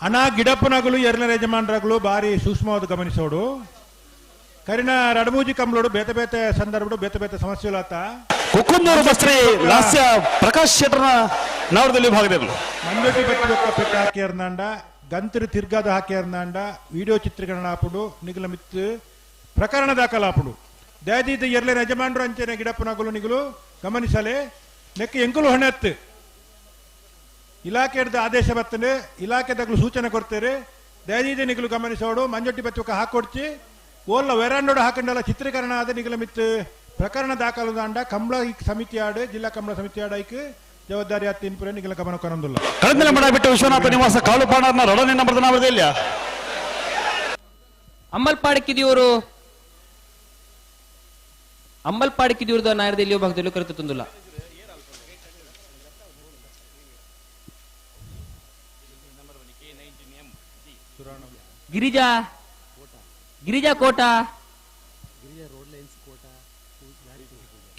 ಅಣ ಗಿಡಪ್ಪನಗಳು ಎರಡನೇ ಯಜಮಾನರಾಗಲು ಭಾರಿ ಸೂಕ್ಷ್ಮವಾದ ಗಮನಿಸೋಡು. ಕರಿನ ರಡಮೂಜಿ ಕಂಬಳೋಡು ಬೇತೆ ಬೇತೆ ಸಂದರ್ಭಡು ಬೇತೆ ಬೇತೆ ಸಮಸ್ಯೆಗಳಾತ.
ಕುಕ್ಕುಂದೂರು ಬಸ್ರಿ ಲಾಸ್ಯ ಪ್ರಕಾಶ್ ಶೆಟ್ಟರ್ನ ನಾವರದಲ್ಲಿ ಭಾಗದಲ್ಲಿ
ಮಂಜೋಟಿ ಬಚ್ಚ ಪೆಟ್ಟ ಹಾಕಿಯರ್ನಾಂಡ ಗಂತರು ತಿರ್ಗಾದ ಹಾಕಿಯರ್ನಾಂಡ ವಿಡಿಯೋ ಚಿತ್ರೀಕರಣ ಆಪುಡು ನಿಗಲ ಮಿತ್ತು ಪ್ರಕರಣ ದಾಖಲಾಪುಡು. ದಯದೀದ ಎರ್ಲೆ ಯಜಮಾನರು ಅಂಚನೆ ಗಿಡಪ್ಪನಗುಲು ನಿಗಲು ಗಮನಿಸಲೆ ನೆಕ್ ಎಂಕುಲು ಹೊಣೆತ್ತು ಇಲಾಖೆದ ಆದೇಶ ಬರ್ತದೆ, ಇಲಾಖೆದಾಗಲು ಸೂಚನೆ ಕೊಡ್ತಾರೆ. ದಯದೀದ ನಿಗಲು ಗಮನಿಸೋಡು ಮಂಜೊಟ್ಟಿ ಬಚ್ಚುಕ ಹಾಕೊಡ್ಚಿ ಓಲ್ಲ ವೆರಾಂಡೋಡು ಹಾಕೊಂಡಲ್ಲ ಚಿತ್ರೀಕರಣ ಆದ ನಿಗಲ ಮಿತ್ತು ಪ್ರಕರಣ ದಾಖಲು ದಾಂಡ ಕಂಬಳ ಸಮಿತಿ ಆಡು ಜಿಲ್ಲಾ ಕಂಬಳ ಸಮಿತಿ ಆಡು ಐಕ್ ಜವಾಬ್ದಾರಿ ಆತಿನ್ಪುರ ನಿಗಲ ಗಮನ ಕೊರಂದುಲ್ಲ.
ಕಳೆದ ಮಡ ಬಿಟ್ಟು ವಿಶ್ವನಾಥ ನಿವಾಸ ಕಾಳುಪಾಣರ್ನ ರಡನೆ ನಂಬರ್ದ ನಾವರದಲ್ಲಿ
ಅಂಬಲ್ಪಾಡಕ್ಕಿದಿಯವರು ಅಂಬಲ್ಪಾಡಕ್ಕಿದಿಯವ್ರದ ನಾಯರದಲ್ಲಿ ಭಾಗದಲ್ಲಿ ಕರೆತ ತಂದುಲ್ಲ. Girija Girija Kota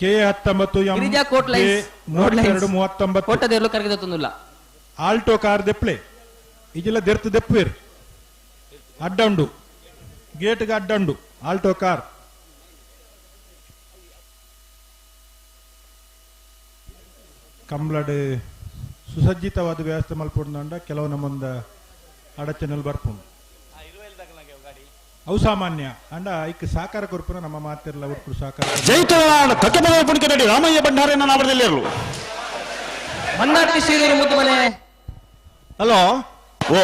K 19 M
Girija coat lines
32 39
ಕೋಟದೆರ್ಲು ಕರೆದ ತಂದುಲ್ಲ.
ಆಲ್ಟೋ ಕಾರ್ ದೆಪ್ಲೆ ಇಜಿಲ್ಲ ದೆರ್ತು ದೆಪ್ಪೇರ್ ಅಡ್ಡಂಡು ಗೇಟ್ಗೆ ಅಡ್ಡಂಡು ಆಲ್ಟೋ ಕಾರ್. ಕಂಬ್ಲಡ್ ಸುಸಜ್ಜಿತವಾದ ವ್ಯವಸ್ಥೆ ಮಲ್ಪೊಂಡ ಕೆಲವು ನಮ್ಮೊಂದ ಅಡಚಣೆಲ್ ಬರ್ಪುಂಡು ಅವು ಸಾಮಾನ್ಯ ಅಂಡ ಐಕ್ ಸಾಕಾರ ಕೊರ್ಪುನ ನಮ್ಮ ಮಾತಿರಲ್ಲ ಒಟ್ಟು ಸಾಕಾರ.
ಜೈತುನಾಡ್ ಕಟ್ಟಬದ ಪುಣಿಕೆದಡಿ ರಾಮಯ್ಯ ಭಂಡಾರಿನ ನಾವರದಲ್ಲಿ ಇರಲು
ಮನ್ನಾಟಿ ಶ್ರೀಧರ ಮುದ್ದುಮನೆ
ಹಲೋ
ಓ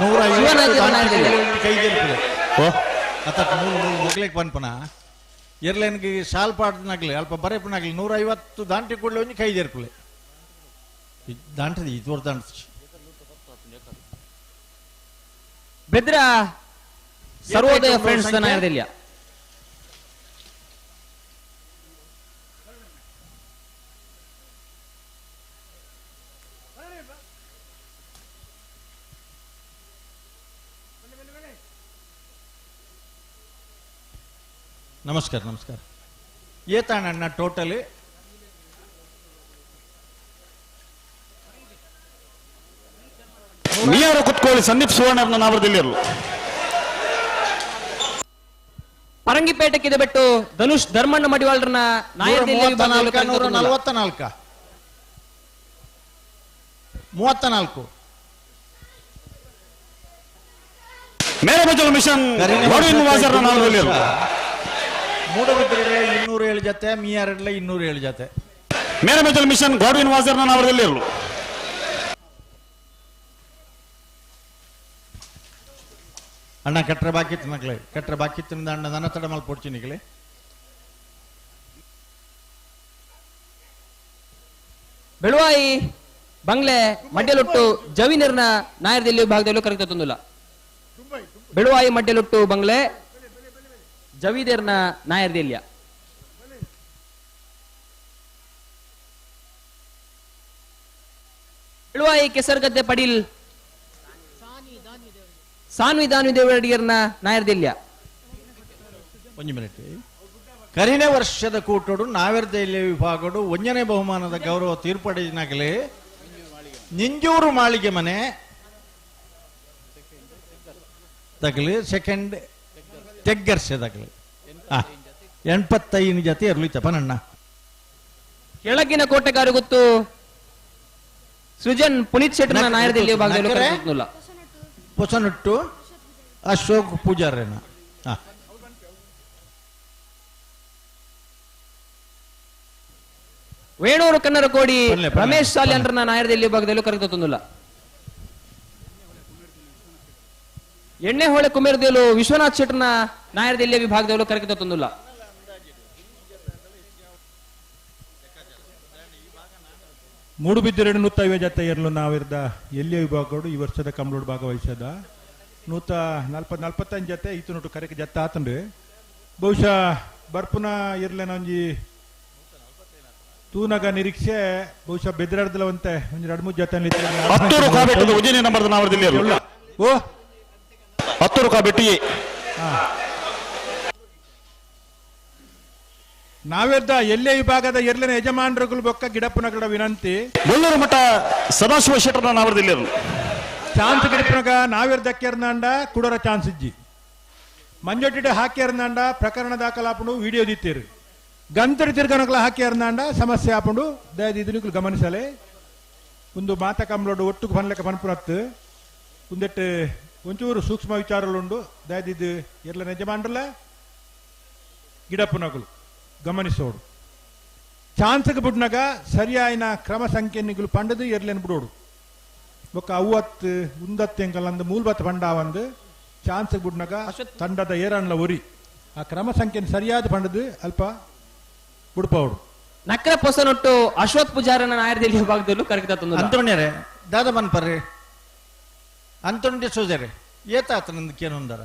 150 ಕೈಗೆಲ್ಪುಲೆ
ಓ
ಅತ್ತ ಮೂರು ಮೂರು ಮೊಗ್ಲೆಗ್ ಪನ್ಪನ ಎರ್ಲೆನ್ಗೆ ಶಾಲ್ ಪಾಡ್ನಾಗ್ಲಿ ಅಲ್ಪ ಬರೆಪನಾಗ್ಲಿ 150 ದಾಂಟಿ ಕೂಡಲೇ ಒಂಜಿ ಕೈ ಜರ್ಪುಲೆ ದಾಂಟದಿ ಇದುವರ್ ದಾಂಟ
ಬೆದ್ರ ಸರ್ವೋದಯ ಫ್ರೆಂಡ್ಸ್ ನಾಯರದಲ್ಲಿಯ
ನಮಸ್ಕಾರ ನಮಸ್ಕಾರ. ಏತಾಣಣ್ಣ ಟೋಟಲಿ
ಮಿಯಾರ ಕುತ್ಕೊಳ್ಳಿ ಸಂದೀಪ್ ಸುವರ್ಣರ್ನ ನಾವರದಲ್ಲಿ ಇರಲು
ಪರಂಗಿಪೇಟೆಕ್ಕಿದೆ ಬಿಟ್ಟು ಧನುಷ್ ಧರ್ಮಣ್ಣ ಮಡಿವಾಳರನ್ನ ನಾಯರದಲ್ಲಿ
144 34
ಮೇರೆ ಬಜಲ್ ಮಿಷನ್ ಗಾಡ್ವಿನ್ ವಾಜರ್ನ ನಾವರದಲ್ಲಿ ಇರಲು
ಮೂಡಬಿದ್ರೆ 207 ಜೊತೆ ಮಿಯಾರಡ್ಲ 207 ಜೊತೆ
ಮೇರೆ ಬಜಲ್ ಮಿಷನ್ ಗಾಡ್ವಿನ್ ವಾಜರ್ನ ನಾವರದಲ್ಲಿ ಇರಲು
ಅಣ್ಣ ಕಟ್ರೆ ಬಾಕಿ ತಿನ್ನಕ್ಲೆ ಕಟ್ರೆ ಬಾಕಿ ತಿಂದ ಅಣ್ಣ ನನ್ನ ತಡ ಮಲ್ಪೊಡ್ಚಿನಿಗಲೆ
ಬೆಳುವಾಯಿ ಬಂಗ್ಲೆ ಮಡ್ಯಲೊಟ್ಟು ಜವಿನರ್ನ ನಾಯರದಲ್ಲಿ ಭಾಗದಲ್ಲೂ ಕರೆಕ್ಟ್ ತಂದುಲ್ಲ. ಬೆಳುವಾಯಿ ಮಡ್ಯಲೊಟ್ಟು ಬಂಗ್ಲೆ ಜವಿದೇರ್ನ ನಾಯರ್ದೆಲ್ಲಿಯ ಬೆಳುವಾಯಿ ಕೆಸರ್ಗದ್ದೆ ಪಡೀಲ್ ಸಾನ್ವಿ ದಾನ್ವಿ ದೇವರಡಿಯರ್ನ ನಾಯರ್ದೆಲ್ಲಿಯ.
ಒಂದು ಮಿನಿಟ್. ಕರಿನೇ ವರ್ಷದ ಕೂಟೋಡು ನಾವೆರ್ದೆಲ್ಲಿಯ ವಿಭಾಗಡು ಒಂಜನೇ ಬಹುಮಾನದ ಗೌರವ ತೀರ್ಪಡಿನಾಗಲೇ ನಿಂಜೂರು ಮಾಳಿಗೆ ಮನೆ ತಗಲಿ ಸೆಕೆಂಡ್ ತೆಗ್ಗರ್ಸೆ ತಗಲಿ 85 ಜೊತೆ ಇರ್ಲಿತ್ತಪ್ಪ ನನ್ನ.
ಕೆಳಗಿನ ಕೋಟೆಗಾರ ಗೊತ್ತು ಸೃಜನ್ ಪುನೀತ್ ಶೆಟ್ಟರ್ನ ನಾಯರದಲ್ಲಿ ಭಾಗದಲ್ಲಿ
ಪೊಸನೊಟ್ಟು ಅಶೋಕ್ ಪೂಜಾರೇನ.
ವೇಣೂರು ಕನ್ನಡ ಕೋಡಿ ರಮೇಶ್ ಸಾಲ್ಯನ್ರನ್ನ ನಾಯರದಲ್ಲಿ ಭಾಗದಲ್ಲೂ ಕರೆದ ತಂದುಲ್ಲ. ಎಣ್ಣೆಹೊಳೆ ಕುಮೇರದೇಲು ವಿಶ್ವನಾಥ್ ಶೆಟ್ಟರ್ನ ನಾಯರದೆಲ್ಲಿಯ ವಿಭಾಗದಲ್ಲೂ ಕರೆದ ತಂದುಲ್ಲ.
ಮೂಡುಬಿದ್ದರೆ 150 ಜೊತೆ ಇರಲು ನಾವಿರ್ದ ಎಲ್ಲಿಯ ವಿಭಾಗಗಳು ಈ ವರ್ಷದ ಕಂಬಳೋಡು ಭಾಗವಹಿಸದ 145 ಜೊತೆ ಇತ್ತು ನೋಟು ಕರೆಕ್ ಜತ್ತ ಆತಂಡು. ಬಹುಶಃ ಬರ್ಪುನ ಇರ್ಲೇನ ಒಂಜಿ ತೂನಗ ನಿರೀಕ್ಷೆ ಬಹುಶಃ ಬೆದರಾರ್ದಲವಂತೆ ಒಂಜಿ 2-3 ಜೊತೆ
ಹತ್ತೂರು ಕಾಬೆಟ್ಟದ ಉಜ್ಜಯಿನಿ ನಂಬರ್ದ ನಾವರದಲ್ಲಿ ಇರಲು
ಓ
ಹತ್ತೂರು ಕಾಬೆಟ್ಟಿ
ನಾವೆದ್ದ ಎಲ್ಲೇ ವಿಭಾಗದ ಎರ್ಲಿನ ಯಜಮಾನರುಗಳು ಬೊಕ್ಕ ಗಿಡಪ್ಪನಗಡ ವಿನಂತಿ.
ಬೊಳ್ಳೂರು ಮಠ ಸದಾಶಿವ ಶೆಟ್ಟರ್ನ ನಾವರದಲ್ಲಿ
ಚಾನ್ಸ್ ಗಿಡಪ್ಪನಗ ನಾವೆರ್ದಕ್ಕೆರ್ನಾಂಡ ಕುಡೋರ ಚಾನ್ಸ್ ಇಜ್ಜಿ. ಮಂಜೊಟ್ಟಿಡೆ ಹಾಕಿಯರ್ನಾಂಡ ಪ್ರಕರಣ ದಾಖಲಾಪುಂಡು ವಿಡಿಯೋ ದಿತ್ತೀರು ಗಂತಡಿ ತಿರ್ಗನಕಲ ಹಾಕಿಯರ್ನಾಂಡ ಸಮಸ್ಯೆ ಆಪುಂಡು ದಯದಿದ್ದು ಗಮನಿಸಲೆ ಒಂದು ಮಾತ ಕಂಬಳೋಡು ಒಟ್ಟುకు ಪನ್ಲೆಕ್ಕ ಪನ್ಪುನತ್ತು ಉಂದೆಟ್ಟು ಒಂಚೂರು ಸೂಕ್ಷ್ಮ ವಿಚಾರಲುಂಡು ದಯದಿದ್ದು ಎರ್ಲ ಯಜಮಾನ್ರಲ್ಲ ಗಿಡಪ್ಪನಗಳು ಗಮನಿಸೋಡು ಚಾನ್ಸ್ಗೆ ಬಿಡ್ನಾಗ ಸರಿಯಾಯಿನ ಕ್ರಮ ಸಂಖ್ಯೆನಿಗಳು ಪಂಡದು ಎರ್ಲೇನು ಬಿಡೋಡು ಬೊಕ್ಕ ಅವ್ವತ್ತು ಉಂದತ್ತು ಎಂಕಲ್ ಅಂದು ಮೂಲ್ಬತ್ತು ಪಂಡಾವಂದು ಚಾನ್ಸ್ಗೆ ಬಿಡ್ನಾಗ ತಂಡದ ಏರನ್ಲ ಒರಿ ಆ ಕ್ರಮ ಸಂಖ್ಯೆನ ಸರಿಯಾದ ಪಂಡದು ಅಲ್ಪ ಬಿಡ್ಪವಡು
ನಕ್ರ ಪೊಸನೊಟ್ಟು ಅಶ್ವಥ್ ಪೂಜಾರನ ನಾಯರ್ದಲ್ಲಿ ವಿಭಾಗದಲ್ಲೂ ಕರಗಿತ ತಂದು
ಅಂತೋಣ್ಯರೇ ದಾದ ಬನ್ಪರ್ರಿ ಅಂತೋಣ್ ಡಿಸೋಜರೇ ಏತಾತ ನಂದಕ್ಕೇನೊಂದರ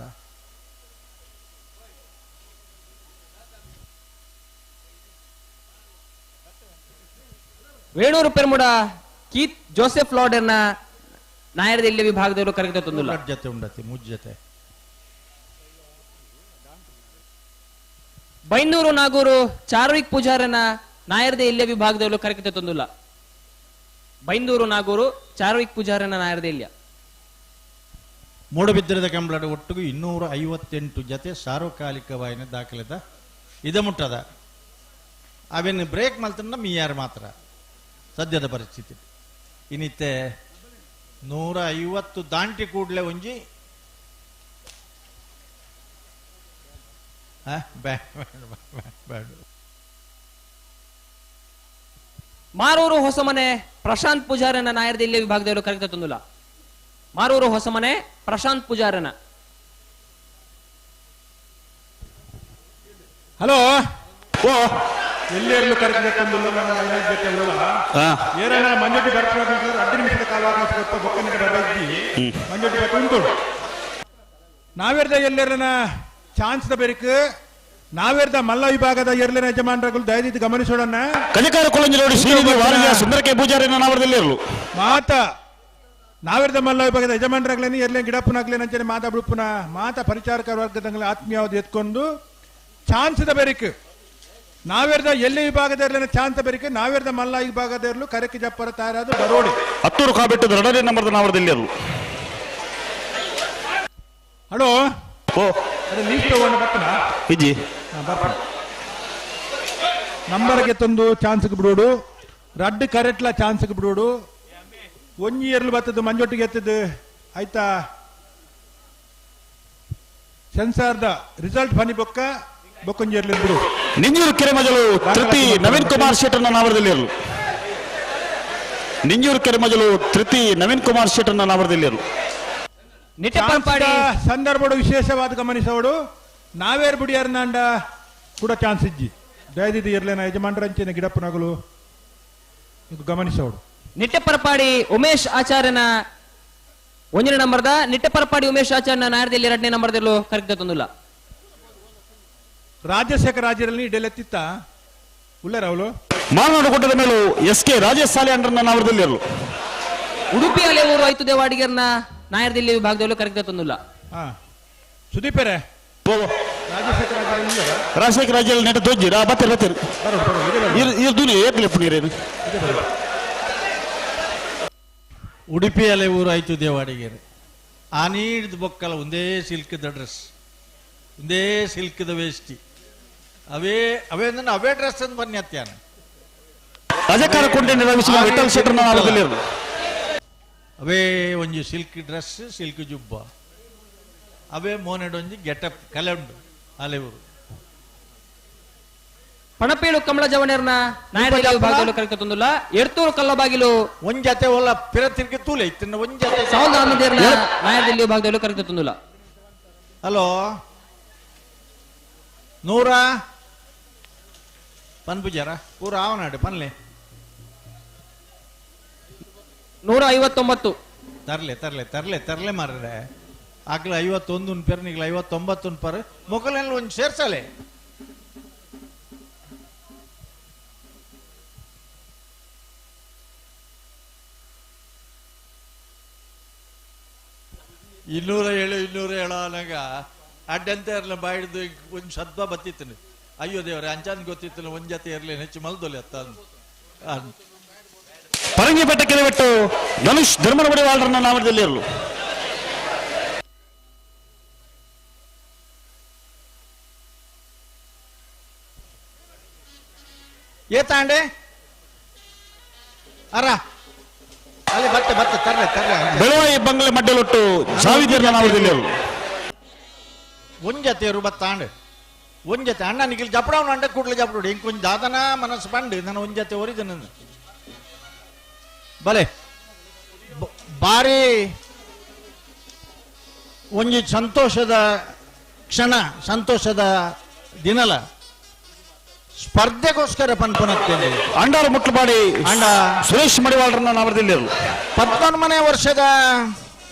ವೇಣೂರು ಪೆರ್ಮುಡ ಕೀತ್ ಜೋಸೆಫ್ ಲಾಡರ್ನ ನಾಯರ್ದಲ್ಲಿ ವಿಭಾಗದವರು ಕರಗಿತ ತಂದಿಲ್ಲ
ಜೊತೆ ಉಂಡತಿ ಮುಜ್ಜತೆ
ಬೈಂದೂರು ನಾಗೂರು ಚಾರ್ವಿಕ್ ಪೂಜಾರನ ನಾಯರ್ದೆ ಇಲ್ಲೇ ವಿಭಾಗದಲ್ಲೂ ಕರಗಿತ ತಂದಿಲ್ಲ. ಬೈಂದೂರು ನಾಗೂರು ಚಾರ್ವಿಕ್ ಪೂಜಾರನ ನಾಯರ್ದೆ ಇಲ್ಲ.
ಮೂಡಬಿದ್ರದ ಕಂಬಳದ ಒಟ್ಟಿಗೆ 258 ಜತೆ ಸಾರ್ವಕಾಲಿಕವಾಯಿನ ದಾಖಲೆದ ಇದ ಮುಟ್ಟದ ಅವೇನು ಬ್ರೇಕ್ ಮಲ್ತಂಡ ಮೀಯಾರು ಮಾತ್ರ ಸದ್ಯದ ಪರಿಸ್ಥಿತಿ. ಇನ್ನಿತ್ತೆ 150 ದಾಂಟಿ ಕೂಡಲೇ ಒಂಜಿ
ಮಾರೂರು ಹೊಸಮನೆ ಪ್ರಶಾಂತ್ ಪೂಜಾರನ ನಾಯರ್ದಿಲ್ಲಿ ವಿಭಾಗದವರು ಕರೆಕ್ಟ್ ತಂದಿಲ್ಲ. ಮಾರೂರು ಹೊಸಮನೆ ಪ್ರಶಾಂತ್ ಪೂಜಾರನ.
ಹಲೋ ಓ ಎಲ್ಲೆಲ್ಲೂ ಕರೆಕ್ಟ್ ತಂದಿಲ್ಲ. ಏನ ಮಂಜೊಟ್ಟಿ ಬರ್ತಾರೆ 5 ನಿಮಿಷದ ಕಾಲಾವಕಾಶ ಕೊಟ್ಟು ಬೊಕ್ಕನಿಗೆ ಬರದಿ ಮಂಜೊಟ್ಟಿ ಉಂಟು. ನಾವೇರ್ದ ಎಲ್ಲೆರನ ಚಾನ್ಸ್ the ಬೆರಿಕ್ ನಾವೇರ್ದ ಮಲ್ಲ ವಿಭಾಗದ ಎರ್ಲಿನ ಯಜಮಾನರುಗಳು ದಯದಿದ್ದು ಗಮನಿಸೋಣ.
ಕಲಿಕಾರ ಕೊಳಂಜಲೋಡಿ ಶ್ರೀನಿಧಿ ವಾರಿಯ ಸುಂದರಕೆ ಪೂಜಾರಿನ ನಾವರದಲ್ಲಿ ಇರಲು
ಮಾತ ನಾವೇರ್ದ ಮಲ್ಲ ವಿಭಾಗದ ಯಜಮಾನರಾಗ್ಲೇನಿ ಎರ್ಲೇನ್ ಗಿಡಪ್ಪನಾಗ್ಲೇನ ಅಂಚನೆ ಮಾತಾ ಬಿಡುಪುನ ಮಾತಾ ಪರಿಚಾರಕ ವರ್ಗದಂಗಲ ಆತ್ಮೀಯವಾದ ಎತ್ಕೊಂಡು ಚಾನ್ಸ್ the ಬೆರಿಕ್ ನಾವೇರ್ದ ಎಲ್ಲಿ ವಿಭಾಗದ ಇರಲಿನ ಚಾನ್ಸ್ ಬೆರಿಕ್ ನಾವೇರ್ದ ಮಲ್ಲ ವಿಭಾಗದ ಇರಲು ಕರೆಕ್ ಜಪ್ಪರ ತಯಾರಾದ ಬರೋಡಿ
ಹತ್ತೂರು ಕಾಬಿಟ್ಟು ಎರಡನೇ ನಂಬರ್ದ ನಾವರದಲ್ಲಿ ಇರಲು.
ಹಲೋ ಓ ಅದೇ ಲೀಸ್ಟ್ ತಗೊಂಡು ಬರ್ತಾನ
ಇಜ್ಜಿ
ನಂಬರ್ಗೆ ತಂದು ಚಾನ್ಸ್ಗೆ ಬಿಡೋಡು ರಡ್ಡು ಕರೆಟ್ಲ ಚಾನ್ಸ್ಗೆ ಬಿಡೋಡು ಒಂಜಿ ಎರ್ಲು ಬರ್ತದೆ ಮಂಜೊಟ್ಟಿಗೆ ಎತ್ತದು ಆಯ್ತಾ ಸೆನ್ಸಾರ್ದ ರಿಸಲ್ಟ್ ಬನ್ನಿ ಬೊಕ್ಕ ಬೊಕ್ಕೊಂಜಿ ಎರ್ಲಿ ಬಿಡು.
ನಿಂಜೂರು ಕೆರೆಮಜಲು ತೃತಿ ನವೀನ್ ಕುಮಾರ್ ಶೆಟ್ಟರ್ನ ನಾವರದಲ್ಲಿ ಇರಲು. ನಿಂಜೂರು ಕೆರೆಮಜಲು ತೃತಿ ನವೀನ್ ಕುಮಾರ್ ಶೆಟ್ಟರ್ನ ನಾವರದಲ್ಲಿ ಇರಲು.
ಸಂದರ್ಭಡು ವಿಶೇಷವಾದ ಗಮನಿಸೋಡು ನಾವೇರ್ ಬುಡಿಯಾರ್ನಾಂಡ ಕೂಡ ಚಾನ್ಸ್ ಇಜ್ಜಿ ದಯದಿದ್ದು ಇರ್ಲೇನ ಯಜಮಾನ್ರಂಚಿನ ಗಿಡಪ್ಪನಗಲು ಇದು ಗಮನಿಸೋಡು.
ನಿಟ್ಟೆಪರಪಾಡಿ ಉಮೇಶ್ ಆಚಾರ್ಯನ 1ನೇ ನಂಬರ್ದ ನಿಟ್ಟೆಪರಪಾಡಿ ಉಮೇಶ್ ಆಚಾರ್ಯನ ನಾಯರ್ದಲ್ಲಿ 2ನೇ ನಂಬರ್ದಲ್ಲೂ ಕರೆಕ್ಟ್ ತಂದಿಲ್ಲ.
ರಾಜಶೇಖರ ರಾಜ್ಯದಲ್ಲಿ ಇಡೆಲೆತ್ತಿತ್ತ ಉಳ್ಳೇರವಳು
ಮಾನವನ ಗುಡ್ಡದ ಮೇಲೂ ಎಸ್ ಕೆ ರಾಜೇಶ್ ಸಾಲೆ ಅಂಡ್ರನ್ನ ನಾವರದಲ್ಲಿ ಇರಲು.
ಉಡುಪಿ ಅಲೆಯೂರು ಆಯ್ತು ದೇವಾಡಿಗರ್ನ ನಾಯರ್ದಿಲ್ಲಿ ವಿಭಾಗದಲ್ಲೂ ಕರೆಕ್ಟ್ ತಂದಿಲ್ಲ.
ಸುದೀಪರೇ
ರಾಜಶೇಖರ ರಾಜ್ಯದಲ್ಲಿ ನೆಟ ದೊಜ್ಜಿ ಬತ್ತೀರಿ ಬತ್ತೀರಿ ಏಪ್ಲೇಪು.
ಉಡುಪಿ ಅಲೆಯೂರು ಆಯ್ತು ದೇವಾಡಿಗೇರಿ ಆ ನೀಡಿದ ಬೊಕ್ಕಲ ಒಂದೇ ಸಿಲ್ಕ್ದ ಡ್ರೆಸ್ ಒಂದೇ ಸಿಲ್ಕ್ದ ವೇಷ್ಟಿ ಅವೇ ಅವೇ ಅಂದ್ರೆ ಅವೇ ಡ್ರೆಸ್ ಅಂತ ಬನ್ನಿ ಅತ್ಯಾನ.
ರಜಕಾರ ಕೊಂಡೆ ವಿಠಲ್ ಶೆಟ್ಟರ್ನ ನಾವರದಲ್ಲಿ ಇರಲು.
ಅವೇ ಒಂಜಿ silk dress silk ಜುಬ್ಬ ಅವೇ ಮೋನೆಡೊಂಜಿ ಗೆಟಪ್ ಕಲೆ ಉಂಡು ಅಲೆವರು.
ಪಣಪೇಳು ಕಮಲ ಜವಣರ್ನ ನಾಯರ್ದಿಲ್ಲಿ ವಿಭಾಗದಲ್ಲೂ ಕರೆಕ್ಟ್ ತಂದಿಲ್ಲ. ಎರ್ತೂರು ಕಲ್ಲಬಾಗಿಲು
ಒಂಜತೆ ಒಲ್ಲ ಪಿರ ತಿರ್ಗಿ ತೂಲೆ ಇತ್ತಿನ ಒಂಜತೆ
ಸೌಂದ ಆನಂದೇರ್ನ ನಾಯರ್ದಿಲ್ಲಿ ವಿಭಾಗದಲ್ಲೂ ಕರೆಕ್ಟ್ ತಂದಿಲ್ಲ.
ಹಲೋ ನೂರ ಪನ್ಪುಜಾರ ಪೂರ ಆವನಾಡು ಪನ್ಲೆ
159
ತರ್ಲೆ ತರ್ಲೆ ತರ್ಲೆ ತರ್ಲೆ ಮಾರ್ರೆ ಆಗ್ಲ 51 ಪೇರ್ ನಿಗ್ಲ 59 ಪರ್ ಮೊಕಲೆಲ್ಲ ಒಂದು ಸೇರ್ಸಲೆ. ಇನ್ನೂರ ಏಳು ಇನ್ನೂರ ಏಳು ಅನ್ನಗ ಅಡ್ಡಂತ ಇರಲ್ಲ ಬಾಯಿಡ್ದು ಒಂದು ಸದ್ಬ ಬತ್ತಿತ್ತು. ಅಯ್ಯೋ ದೇವ್ರೆ ಅಂಚಾನ್ ಗೊತ್ತಿತ್ತು ಒಂದ್ ಜೊತೆ ಇರಲಿ ಹೆಚ್ಚು ಮಲ್ದೊಲೆ ಅತ್ತ.
ಪರಂಗಿಪೇಟೆ ಕೆರೆಬಿಟ್ಟು ಧನುಷ್ ಧರ್ಮನಗುಡಿ ವಾಲ್ರನ್ನ ನಾಮದಲ್ಲಿ ಇರಲು.
ಏತಾಂಡೆ ಅರ ಅಲ್ಲಿ ಬತ್ತೆ ಬತ್ತೆ ತರ್ಲೆ ತರ್ಲೆ
ಬೆಳವಾಯಿ ಬಂಗ್ಲೆ ಮಡ್ಡಲೊಟ್ಟು ಜಾವಿದೀರ್ನ ನಾವರದಿಲ್ಲ
ಒಂಜತೆಯರು ಬತ್ತಾಂಡ್ ಒಂಜತೆ ಅಣ್ಣ ನಿಗಿಲ್ ಜಪಡವನು ಅಂಡ ಕೂಡ್ಲೆ ಜಪಡು ಇಂಕೊಂಚ ದಾದನ ಮನಸ್ಸು ಪಂಡು ನಾನು ಒಂಜತೆ ಒರಿದ ನನ್ನ ಬಲೆ ಬಾರಿ ಒಂಜಿ ಸಂತೋಷದ ಕ್ಷಣ ಸಂತೋಷದ ದಿನಲ ಸ್ಪರ್ಧೆಗೋಸ್ಕರ ಪನ್ಪುನತ್ತೇನೆ
ಅಂಡಾರು ಮುಟ್ಲುಪಾಡಿ
ಅಂಡ
ಸುರೇಶ್ ಮಡಿವಾಳರನ್ನ ನಾವರದಿಲ್ಲ
19ನೇ ವರ್ಷದ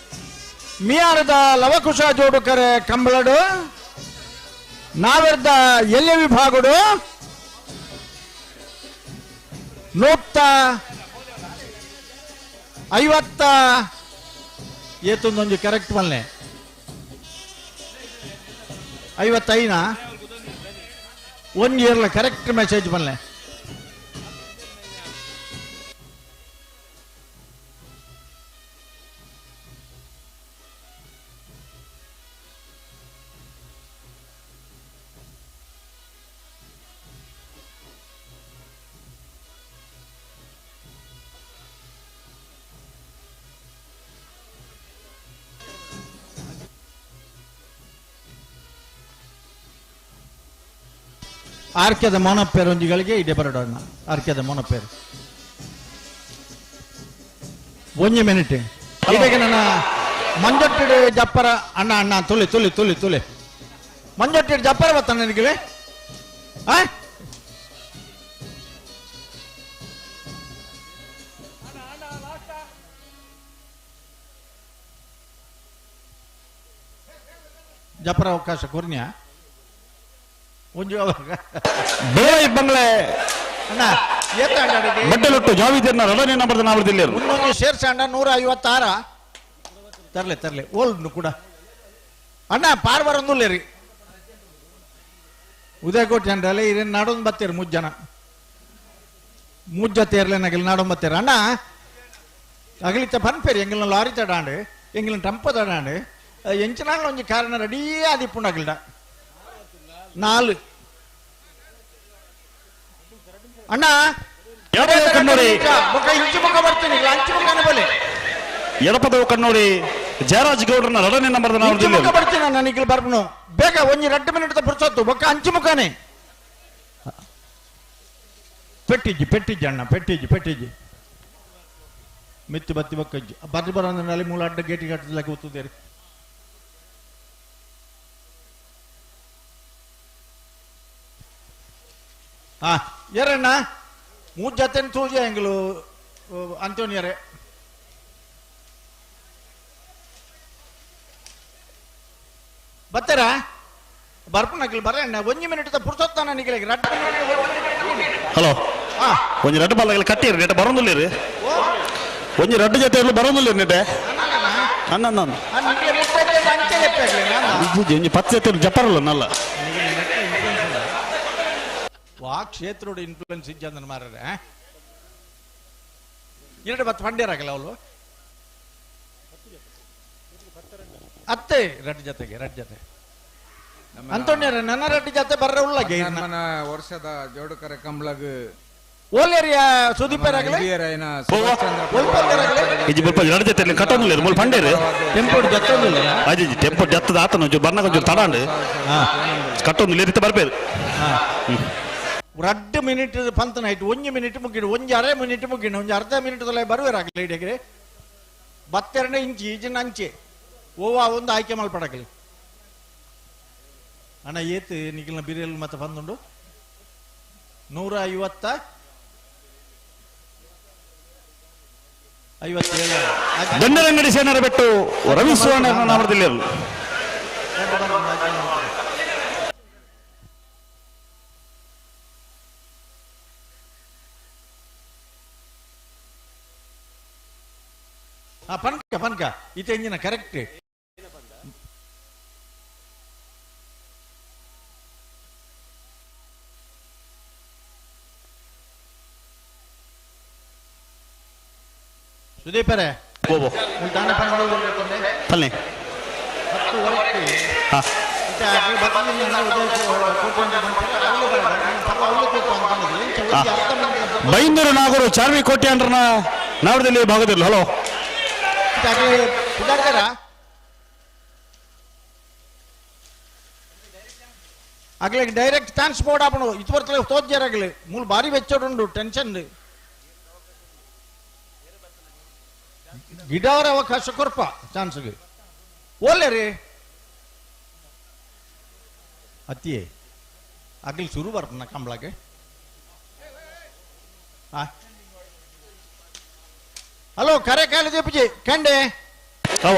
ಮಿಯಾರದ ಲವಕುಶ ಜೋಡುಕರೆ ಕಂಬಳಡು ನಾವೆರ್ದ ಎಲ್ಯ ವಿಭಾಗಡು 150 ಏತೊಂದೊಂದು ಕರೆಕ್ಟ್ ಮಲ್ನೆ 55 1 ಇಯರ್ಲ ಕರೆಕ್ಟ್ ಮೆಸೇಜ್ ಮಲ್ನೆ ಆರ್ಕೆದ ಮೋನಪ್ಪೇರೊಂದಿಗಳಿಗೆ ಇಡೆ ಬರಡೋಣ ಆರ್ಕೆದ ಮೋನಪ್ಪೇರು ಒಂಜಿ ಮಿನಿಟ್ ಇದಕ್ಕೆ ನನ್ನ ಮಂಜೊಟ್ಟಿಡು ಜಪ್ಪರ ಅಣ್ಣ ಅಣ್ಣ ತುಳಿ ತುಳಿ ತುಳಿ ತುಳಿ ಮಂಜೊಟ್ಟಿಡು ಜಪ್ಪರ ಬತ್ತ ನನಗೆ ಆ ಜಪ್ಪರ ಅವಕಾಶ ಕೊರ್ನ್ಯಾ ಒಂಜು
ಬೆಳವಾಯಿ ಬಂಗ್ಲೆ
ಅಣ್ಣ
ಮಡ್ಡಲೊಟ್ಟು ಜಾವಿದೀರ್ನ ರಡನೆ ನಂಬರ್ದ ನಾವರದಿಲ್ಲ
ಮುನ್ನೊಂದು ಸೇರ್ಸಂಡ 156 ತರ್ಲೆ ತರ್ಲೆ ಓಲ್ಡ್ ಕೂಡ ಅಣ್ಣ ಪಾರ್ವರ್ ಒಂದುಲ್ಲೇರಿ ಉದಯಕೋಟೆ ಅಂಡಲೆ ಇರೇನು ನಾಡೊಂದು ಬತ್ತೀರಿ ಮೂರು ಜನ ಮೂಜ ತೇರ್ಲೆ ನಗಲ್ ನಾಡೊಂದು ಬತ್ತೀರ ಅಣ್ಣ ಅಗಲಿತ ಪನ್ಪೇರಿ ಎಂಗಿನ ಲಾರಿ ತಡಾಂಡು ಎಂಗಿನ ಟಂಪ ತಡಾಂಡು ಎಂಚಿನಾಳ ಒಂಜಿ ಕಾರಣ ರೆಡೀ ಆದಿಪ್ಪುಂಡು ಅಗಲ್ಡ 4 ಅಣ್ಣ
ಎಡಪದವು ಕಣ್ಣೋಡಿ ಜಯರಾಜ್ ಗೌಡ್ರನ್ನ ರಡನೆ ನಂಬರ್ದ
ಮುಖ ಬರ್ತೀನಿ ನನಗೆ ಬರ್ಬನು ಬೇಗ ಒಂಜಿ 2 ಮಿನಿಟ್ ಪುರ್ಸೊತ್ತು ಬೊಕ್ಕ ಅಂಚು ಮುಖಾನೆ ಪೆಟ್ಟಿಜ್ಜಿ ಪೆಟ್ಟಿಜ್ಜಿ ಅಣ್ಣ ಪೆಟ್ಟಿಜ್ಜಿ ಪೆಟ್ಟಿಜ್ಜಿ ಮಿತ್ತು ಬತ್ತಿ ಬೊಕ್ಕಜ್ಜಿ ಬರ್ರಿ ಬರ ಮೂಲ ಅಡ್ಡ ಗೇಟಿಗೆ ಕಟ್ಟದಕ್ಕೆ ಒತ್ತುದೇರಿ ಹಾ ಎರಣ್ಣ ಮೂರು ಜೊತೆ ತೂಜೆ ಎಂಗ್ಲು ಅಂತೋನಿಯರೇ ಬತ್ತಾರ ಬರ್ಪುನಕ್ಲು ಬರಣ್ಣ ಒಂಜಿ ಮಿನಿಟ್ ಪುರ್ಸೊತ್ತಾನ ನಿಗಲಿಗೆ ರಡ್ಡು
ಹಲೋ ಒಂಜಿ ರಡ್ಡು ಬಾಲ್ ಕಟ್ಟಿರಿ ನೆಟ ಬರೋದಿಲ್ಲ ಒಂಜಿ ರಡ್ಡು ಜೊತೆ ಬರೋದಿಲ್ಲ ನೆಟೆ ಅಣ್ಣ ಒಂಜಿ 10 ಜೊತೆ ಜಪ್ಪರಲ್ಲ ನಲ್ಲ
ವಾ ಕ್ಷೇತ್ರೋಡು ಇನ್ಫ್ಲುಯೆನ್ಸ್ ಇಜ್ಜಂದನ ಮಾರ್ರೆ ಎರಡು ಬತ್ತು ಪಂಡ್ಯರಾಗಲ್ಲ ಅವಳು ಅತ್ತೆ ರಡ್ಡು ಜೊತೆಗೆ ರಡ್ಡು ಜೊತೆ ಅಂತೋಣ್ಯರ ನನ್ನ ರಡ್ಡು ಜೊತೆ ಬರ್ರ ಉಳ್ಳಗೆ
ನನ್ನ ವರ್ಷದ ಜೋಡುಕರೆ ಕಂಬ್ಳಗ್
ಓಲೇರಿಯ ಸುದೀಪರಾಗಲೇ
ಇಜ್ಜಿ ಬಲ್ಪ ರಡ್ಡು ಜೊತೆ ಕಟ್ಟೊಂದಿಲ್ಲ ಮೂಲ ಪಂಡೇರು
ಟೆಂಪೋ ಜತ್ತೊಂದಿಲ್ಲ
ಅಜ್ಜಿ ಟೆಂಪೋ ಜತ್ತದ ಆತನ ಒಂಚೂರು ಬರ್ನಾಗ ಒಂಚೂರು ತಡಾಂಡು ಕಟ್ಟೊಂದಿಲ್ಲ ರೀತಿ ಬರ್ಬೇರು
2 ಮಿನಿಟ್ ಪಂತನ ಆಯ್ತು 1 ಮಿನಿಟ್ ಮುಗಿಡು ಒಂಜಿ ಅರೆ ಮಿನಿಟ್ ಮುಗಿಡು ಒಂಜಿ ಅರ್ಧ ಮಿನಿಟ್ ತೊಲೆ ಬರುವೆರಾಗಲಿ ಇಡಗ್ರೆ ಬತ್ತೆರಡು ಇಂಚಿ ಈಜಿನ ಅಂಚೆ ಓವಾ ಒಂದು ಆಯ್ಕೆ ಮಲ್ಪಡಕಲಿ ಅಣ್ಣ ಏತ್ ನಿಗಿಲ್ನ ಬಿರಿಯಲ್ ಮತ್ತೆ ಬಂದುಂಡು 150 57
ದಂಡರಂಗಡಿ ಸೇನರ ಬೆಟ್ಟು ರವಿ ಸುವರ್ಣ ನಾಮದಲ್ಲಿ
ಪನ್ಕ ಪನ್ಕ ಇತ್ತೆ ಇಂಜಿನ ಕರೆಕ್ಟ್ ಸುದೀಪರೇ
ಹೋಗೋ
ದಾನ
ತನ್ನಿ
10:15
ಹಾ Byndoor Nagur Charvi ಕೋಟೆ ಅಂಡ್ರನ ನಾವರದಲ್ಲಿ ಭಾಗದಲ್ಲಿ. ಹಲೋ
ಅಗ್ಲೆ direct chance board ಆಪಣು ಇತ್ವರ್ತಲೆ ತೋಜ್ಜಾರಾಗಲಿ ಮೂಲ ಭಾರಿ ವೆಚ್ಚೋಡುಂಡು ಟೆನ್ಷನ್ ಗಿಡವರ ಅವಕಾಶ ಕೊರ್ಪ ಚಾನ್ಸ್ಗೆ ಓಲೆ ರೀ ಅತ್ತಿಯೇ ಅಗ್ಲಿ ಶುರು ಬರ್ಪನ ಕಂಬಳಕ್ಕೆ. ಹಲೋ ಕರೆ ಕಾಲ ಜೆಪಿಜಿ ಕಂಡೆ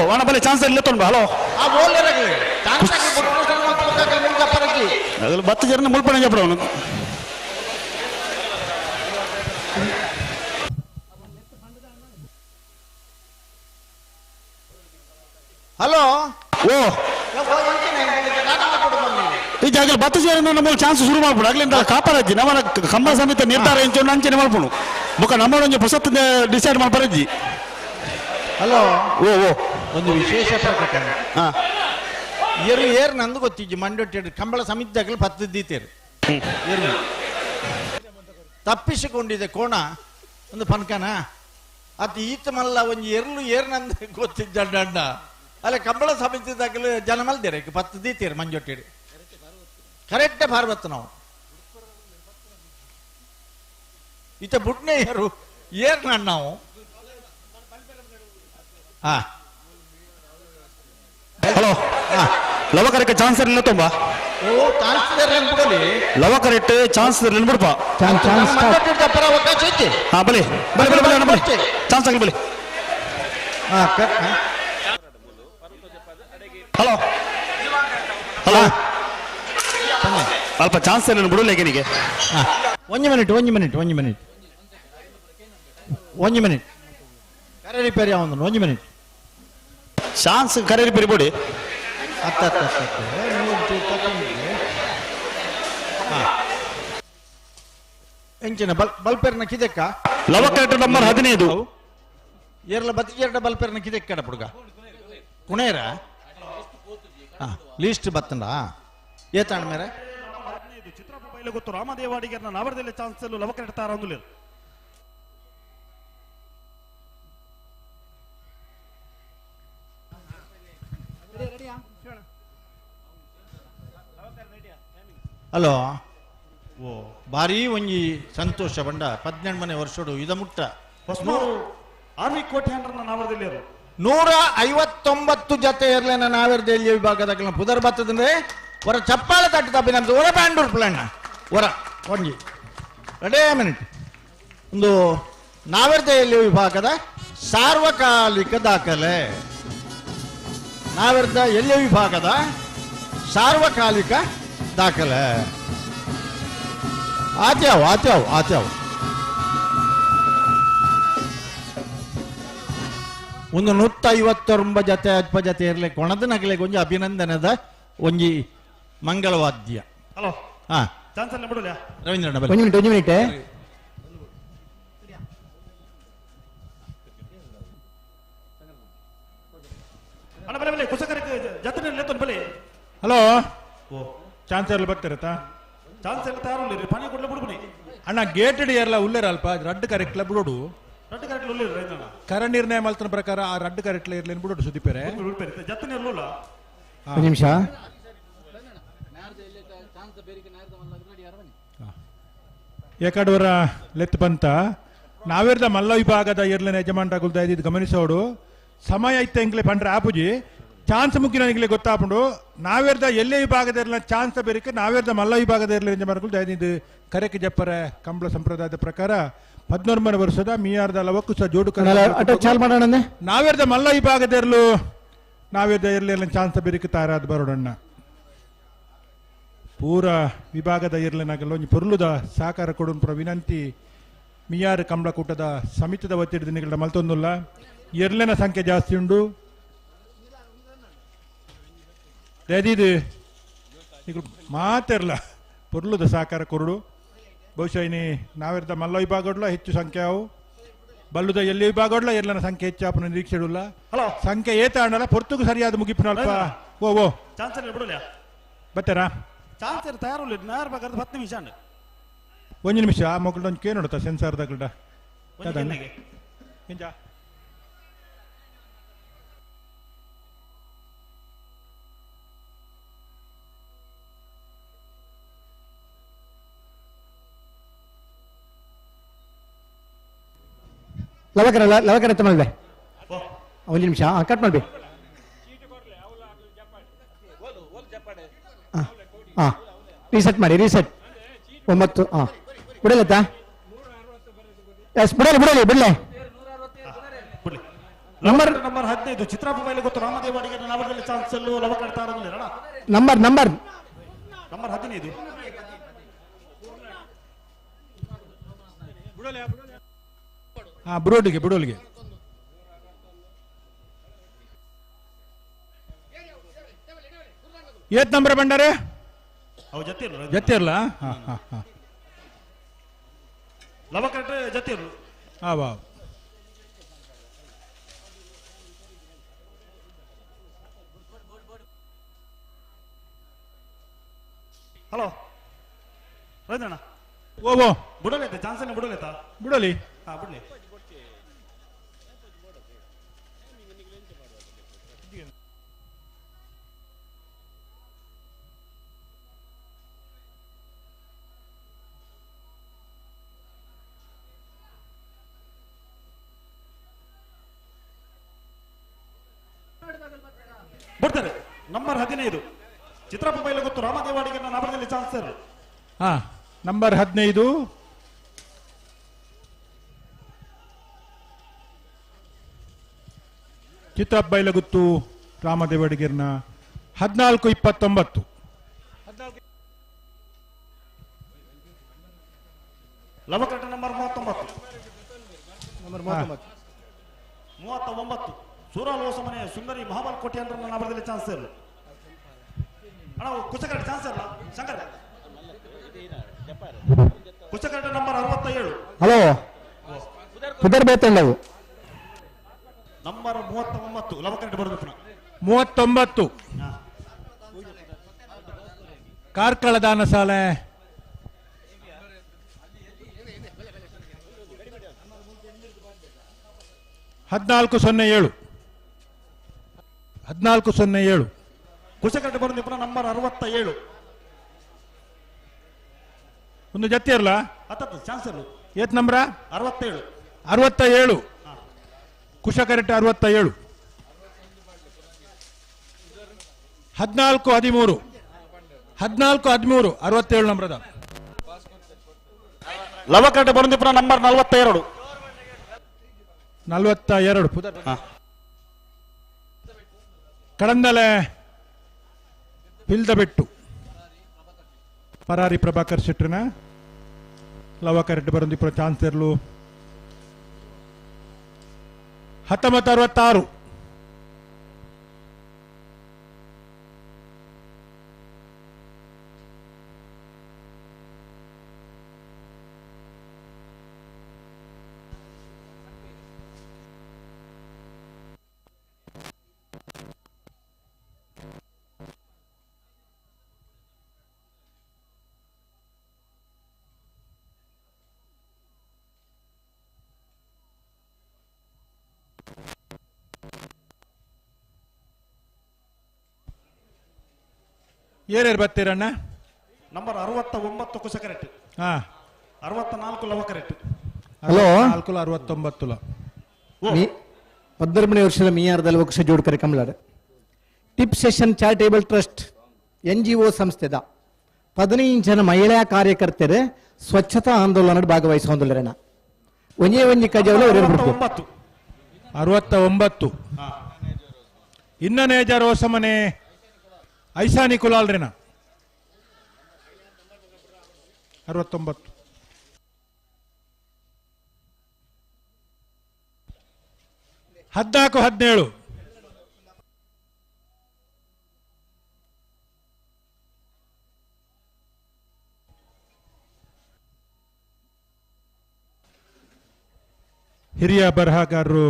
ವಾಣ ಬಲೆ ಚಾನ್ಸ್ ಇಲ್ಲ ತೊಂಬ. ಹಲೋ ಅಗಲು ಬತ್ತು ಜನ ಮುಲ್ಪಣೆ ಜಪ್ಪಡ ಅವನು.
ಹಲೋ
ಓ ಈ ಜಾಗದಲ್ಲಿ ಬತ್ತು ಸೇರಿ ನಮ್ಮ ಚಾನ್ಸ್ ಶುರು ಮಾಡ್ಬಿಡು. ಆಗ್ಲಿಂದ ಕಾಪಾಡಜ್ಜಿ ನಮ್ಮ ಕಂಬ ಸಮಿತಿ ನಿರ್ಧಾರ ಎಂಚು ಅಂಚನೆ ಮಾಡ್ಬಿಡು ಬೊಕ್ಕ ನಮ್ಮ ಒಂಜಿ ಹೊಸತ್ ಡಿಸೈಡ್ ಮಾಡ್ಬಾರಜ್ಜಿ.
ಹಲೋ
ಓ ಓ
ಒಂದು ವಿಶೇಷ ಪ್ರಕಟಣೆ. ಏರು ಏರ್ ನಂದು ಗೊತ್ತಿಜ್ಜಿ ಮಂಡೊಟ್ಟಿ ಕಂಬಳ ಸಮಿತಿ ಪತ್ತು ದೀತೇರು ಏರು ತಪ್ಪಿಸಿಕೊಂಡಿದೆ ಕೋಣ ಒಂದು ಪನ್ಕನ ಅದು ಈತ ಮಲ್ಲ ಒಂಜಿ ಎರ್ಲು ಏರ್ ನಂದು ಗೊತ್ತಿದ್ದ ಅಣ್ಣ ಅಲ್ಲ ಕಂಬಳ ಸಮಿತಿ ದಾಖಲು ಜನ ಮಲ್ದೇರೆ ಪತ್ತು ದೀತೇರು ಮಂಜೊಟ್ಟಿ ಕರೆಕ್ಟ್ ಭಾರವತ್ತು ನಾವು ಈತ ಬುಡ್ನೆ ಏರು ಏರ್ ನಣ್ಣ ನಾವು. ಹಾ
ಹಲೋ ಲವಕರಕ್ಕೆ ಚಾನ್ಸ್ ಇಲ್ಲ ತುಂಬ.
ಓ ಚಾನ್ಸ್ ಬಿಡಲಿ
ಲವಕರೆಟ್ ಚಾನ್ಸ್ ಬಿಡಪ್ಪ. ಹಾ ಬಲಿ ಬಲಿ ಬಲಿ ಬಲಿ ಬಲಿ ಚಾನ್ಸ್ ಆಗಲಿ ಬಲಿ. ಹಲೋ ಹಲೋ ಅಲ್ಪ ಚಾನ್ಸ್ ಬಿಡಲಿ ನಿಗೆ.
ಒಂಜಿ ಮಿನಿಟ್ ಒಂಜಿ ಮಿನಿಟ್ ಒಂಜಿ ಮಿನಿಟ್ ಒಂಜಿ ಮಿನಿಟ್ ಕರೆ ರಿಪೇರಿ ಅವನು ಒಂಜಿ ಮಿನಿಟ್
ಚಾನ್ಸ್ ಕರೆ ರಿಪೇರಿ ಬಿಡಿ.
ಅತ್ತ ಅತ್ತ ಎಂಚಿನ ಬಲ್ ಬಲ್ಪೇರ್ನ ಕಿದೆಕ್ಕ
ಲವಕರೆಟ್ ನಂಬರ್ 15
ಏರ್ಲ ಬತ್ತಿಜೆರಡ ಬಲ್ಪೇರ್ನ ಕಿದೆಕ್ಕಡ ಪುಡ್ಗ ಕುಣೇರ ಲೀಸ್ಟ್ ಬತ್ತಂಡ ಏತಾಣ ಮೇರೆ
ಚಿತ್ರಪ್ಪ ಗೊತ್ತು ರಾಮದೇವಾಡಿಗೆ ನಾವರದಲ್ಲಿ ಚಾನ್ಸ್ ಲವಕರೆಟ್ ತಾರ ಒಂದು
ಹಲೋ ಓ ಭಾರಿ ಒಂಜಿ ಸಂತೋಷ ಬಂಡ 18 ಮನೆ ವರ್ಷಡು ಇದ ಮುಟ್ಟ
ಆರ್ಮಿ ಕೋಟೆ ನಾವರದಲ್ಲಿ
159 ಜತೆ ಇರ್ಲೇನ ನಾವೆರ್ದೆಲ್ಲಿ ವಿಭಾಗದ ಪುದರ್ ಬತ್ತದಂದ್ರೆ ಹೊರ ಚಪ್ಪಾಳೆ ತಟ್ಟು ತಪ್ಪಿ ನಮ್ದು ಹೊರ ಬ್ಯಾಂಡೂರ್ ಪ್ಲಾನ್ ಹೊರ ಒಂಜಿ ಎರಡೇ ಮಿನಿಟ್ ಒಂದು ನಾವೆರ್ದೆಯಲ್ಲಿ ವಿಭಾಗದ ಸಾರ್ವಕಾಲಿಕ ದಾಖಲೆ. ನಾವೆರ್ದ ಎಲ್ಲಿ ವಿಭಾಗದ ಸಾರ್ವಕಾಲಿಕ ದಾಖಲೆ. ಆತ್ಯಾವು ಆತ್ಯಾವು ಆತ್ಯಾವು ಒಂದು 159 ಜತೆ ಅಲ್ಪ ಜತೆ ಇರಲಿ ಕೊಣದ ನಗಲೆ ಒಂಜಿ ಅಭಿನಂದನದ ಒಂಜಿ ಮಂಗಳವಾದ್ಯ.
ಹಲೋ
ಹಾ
ಚಾನ್ಸ್ ಬಿಡಲಿ
ರವೀಂದ್ರಣ್ಣ
ಒಂದು ಮಿನಿಟ್ ಒಂದು ಮಿನಿಟ್.
ಅಣ್ಣ ಬಲೆ ಬಲೆ ಕುಸಕರಕ್ಕೆ ಜತೆ ಬಲೆ.
ಹಲೋ ಓ ಚಾನ್ಸ್ ಎಲ್ಲ ಬರ್ತಿರತ್ತಾ
ಚಾನ್ಸ್ ಎಲ್ಲ ತಯಾರು ಪಾನಿ ಕೊಡ್ಲೆ ಬಿಡ್ಬನಿ
ಅಣ್ಣ ಗೇಟೆಡ್ ಏರ್ಲ ಉಲ್ಲೇರ ಅಲ್ಪ ರಡ್ಡು ಕರೆಕ್ಟ್ಲ ಬಿಡೋಡು
ರಡ್ಡು ಕರೆಕ್ಟ್ ಉಲ್ಲೇರ ರೈತಣ್ಣ
ಕರ ನಿರ್ಣಯ ಮಲ್ತನ ಪ್ರಕಾರ ಆ ರಡ್ಡು ಕರೆಕ್ಟ್ಲ ಇರ್ಲೇನು ಬಿಡೋಡು ಸುದೀಪರೆ
ಜತ್ತನೆ ಇರ್ಲಿಲ್ಲ.
ಒಂದು ನಿಮಿಷ
ಏಕಾಡವರ ಲೆತ್ ಬಂತ ನಾವೇರ್ದ ಮಲ್ಲ ವಿಭಾಗದ ಇರ್ಲನ ಯಜಮಾನ್ರಾಗುಲ್ದ ಇದು ಗಮನಿಸೋಡು ಸಮಯ ಇತ್ತ ಎಂಗ್ಲೆ ಪಂಡ್ರೆ ಆಪುಜಿ ಚಾನ್ಸ್ ಮುಗಿನ ಎಂಗ್ಲೆ ಗೊತ್ತಾಪುಂಡು ನಾವೇರ್ದ ಎಲ್ಲೇ ವಿಭಾಗದ ಇರ್ಲ ಚಾನ್ಸ್ ಬೇರಿಕೆ ನಾವೇರ್ದ ಮಲ್ಲ ವಿಭಾಗದ ಇರ್ಲ ಯಜಮಾನ್ಗಳು ಇದು ಕರೆಕ್ ಜಪ್ಪರ ಕಂಬಳ ಸಂಪ್ರದಾಯದ ಪ್ರಕಾರ 13 ವರ್ಷದ ಮೀಯಾರ್ದ ಲವಕ್ಕೂ ಸಹ ಜೋಡು ನಾವೇರ್ದ ಮಲ್ಲ ವಿಭಾಗದ ಇರಲು ನಾವೇರ್ದ ಇರ್ಲಿಲ್ಲ ಚಾನ್ಸ್ ಬೇರಿಕೆ ತಯಾರಾದ ಬರೋಡಣ್ಣ ಪೂರ ವಿಭಾಗದ ಇರ್ಲನಾಗಲ್ಲ ಒಂಜಿ ಪೊರ್ಲುದ ಸಹಕಾರ ಕೊಡುವ ವಿನಂತಿ ಮಿಯಾರ್ ಕಂಬಳಕೂಟದ ಸಮಿತಿದ ಒತ್ತಿಡ ದಿನಗಳ ಮಲ್ತೊಂದುಲ್ಲ ಎರ್ಲೆನ ಸಂಖ್ಯೆ ಜಾಸ್ತಿ ಉಂಡು ದಯದೀದು ಈಗ ಮಾತಿರಲ್ಲ ಪೊರ್ಲುದ ಸಹಕಾರ ಕೊರಡು ಬಹುಶಃ ಇನಿ ನಾವಿರ್ದ ಮಲ್ಲ ವಿಭಾಗಡ್ಲ ಹೆಚ್ಚು ಸಂಖ್ಯೆ ಅವು ಬಲ್ಲುದ ಎಲ್ಲಿ ವಿಭಾಗಡ್ಲ ಎರ್ಲನ ಸಂಖ್ಯೆ ಹೆಚ್ಚಾಪನ ನಿರೀಕ್ಷೆ ಇಡಲ್ಲ. ಹಲೋ ಸಂಖ್ಯೆ ಏತ ಅಣ್ಣಲ್ಲ ಪೊರ್ತುಗು ಸರಿಯಾದ ಮುಗಿಪಿನ ಅಲ್ಪ ಓ ಓ
ಚಾನ್ಸ್ ಬಿಡಲ್ಲ.
ಬತ್ತಾರಾ
ಚಾನ್ಸರ್ ತಯಾರು ನಾರ್ ಬೇಕಾದ್ರೆ 10 ನಿಮಿಷ ಅಂಡ್
ಒಂದು ನಿಮಿಷ ಮಕ್ಕಳು ಒಂದು ಕೇನು ನೋಡುತ್ತಾ ಸೆನ್ಸಾರ್ ದಾಗಲ್ಡ ಇಂಜ
ಲವಕರ ಲವಕರ ತಮ್ಮಲ್ವೇ ಒಂದು ನಿಮಿಷ ಕಟ್ ಮಾಡ್ಬಿ. ಹಾಂ ರೀಸೆಟ್ ಮಾಡಿ, ರೀಸೆಟ್ 9. ಹಾಂ ಬಿಡಲತ್ತಾ? ಎಸ್ ಬಿಡಲಿ ಬಿಡಲಿ ಬಿಡಲೆ.
ನಂಬರ್ ನಂಬರ್ 15 ಚಿತ್ರಾಪ ಬೈಲು ಗೊತ್ತು ರಾಮದೇವ ಅಡಿಗೆ ನವರದಲ್ಲಿ ಚಾನ್ಸ್ ಲವಕರ ತಾರದಲ್ಲಿ
ನಂಬರ್ ನಂಬರ್
ನಂಬರ್ 15
ಹಾ ಬುಡೋಲಿಗೆ ಬುಡೋಲಿಗೆ ಏತ್ ನಂಬರ್ ಬಂಡಾರೆ? ಜೊತೆ ಇರಲ್ಲ. ಹಾ ಹಾ ಹಾ
ಲವಕರ ಜೊತೆ ಇರಲು.
ಹಾ ವಾ
ಹಲೋ ರವೀಂದ್ರಣ್ಣ.
ಓ ಓ
ಬಿಡಲೈತೆ ಚಾನ್ಸ್ ಬಿಡಲೈತಾ?
ಬಿಡಲಿ.
ಹಾ ಬಿಡ್ಲಿ. ಬರ್ತಾರೆ ನಂಬರ್ 15 ಚಿತ್ರಪ್ಪ ಬೈಲು ಗೊತ್ತು ರಾಮದೇವಾಡಿಗೆ ನಬರದಲ್ಲಿ ಚಾನ್ಸ್ ಸರ್.
ಹಾ number 15 Chitrappa Bailaguttu ರಾಮದೇವಡಿಗೆರ್ನ 14:29.
ಲವಕಟ number 39
number 39
39 ಸೂರಾಲ್ Hosamane ಸುಂದರಿ ಮಹಾಬಲ್ ಕೋಟೆ ಅಂದ್ರೆ ನಬರದಲ್ಲಿ ಚಾನ್ಸ್ ಸರ್. ಅಣ್ಣ ಕುಚಕರಟ ಚಾನ್ಸ್ ಅಲ್ಲ ಶಂಕರ್. ಕುಚಕರಟ ನಂಬರ್ 67.
ಹಲೋ ಪುದರ್ ಬೇತಂಡವು
ನಂಬರ್ 39 ಲವಕರಟ ಬರಬೇಕು.
39 ಕಾರ್ಕಳ ದಾನ ಶಾಲೆ 14:07 14:07.
ಕುಶಕರಟ ಬರೋದು ನಂಬರ್ 67.
ಒಂದು ಜೊತೆ ಇರಲ್ಲ
ಚಾನ್ಸ್
ಏತ್ ನಂಬರ?
67
67 ಕುಶಕರಟ 67 14:13 14:13 67 ನಂಬರದ
ಲವಕರಟ ಬರೋದು ನಂಬರ್ 42
42. ಕಡಂದಲೆ ಪಿಲ್ದ ಬೆಟ್ಟು ಪರಾರಿ ಪ್ರಭಾಕರ್ ಶೆಟ್ಟರ್ನ ಲವಕರೆಡ್ಡಿ ಬರಂದಿಪುರ ಚಾನ್ಸ್ ಇರಲು 19:66. ಏರ್ಯಾರು ಬರ್ತೀರಣ್ಣ?
ನಂಬರ್ 69 ಕುಶಕರೆಟ್.
ಹಾ
64 ಲವಕರೆಟ್.
ಹಲೋ
4 69
ಪದ್ಮನಿ ವರ್ಷದ ಮೀಯಾರದಲ್ಲಿ ವಕ್ಷ ಜೋಡ್ಕರೆ ಕಮಲಾಡ tip session charitable trust NGO ಸಂಸ್ಥೆದ 15 ಜನ ಮಹಿಳಾ ಕಾರ್ಯಕರ್ತರು ಸ್ವಚ್ಛತಾ ಆಂದೋಲನ ಭಾಗವಹಿಸುವಂದಿಲ್ಲರಣ್ಣ. ಒಂದೇ ಒಂಜಿ ಕಜವಲ
69 ಇನ್ನನೇ ಜರ ಹೊಸಮನೆ ಐಸಾನಿ ಕುಲಾಲ್ರೇನ 69. 14:17. ಹಿರಿಯ ಬರಹಗಾರರು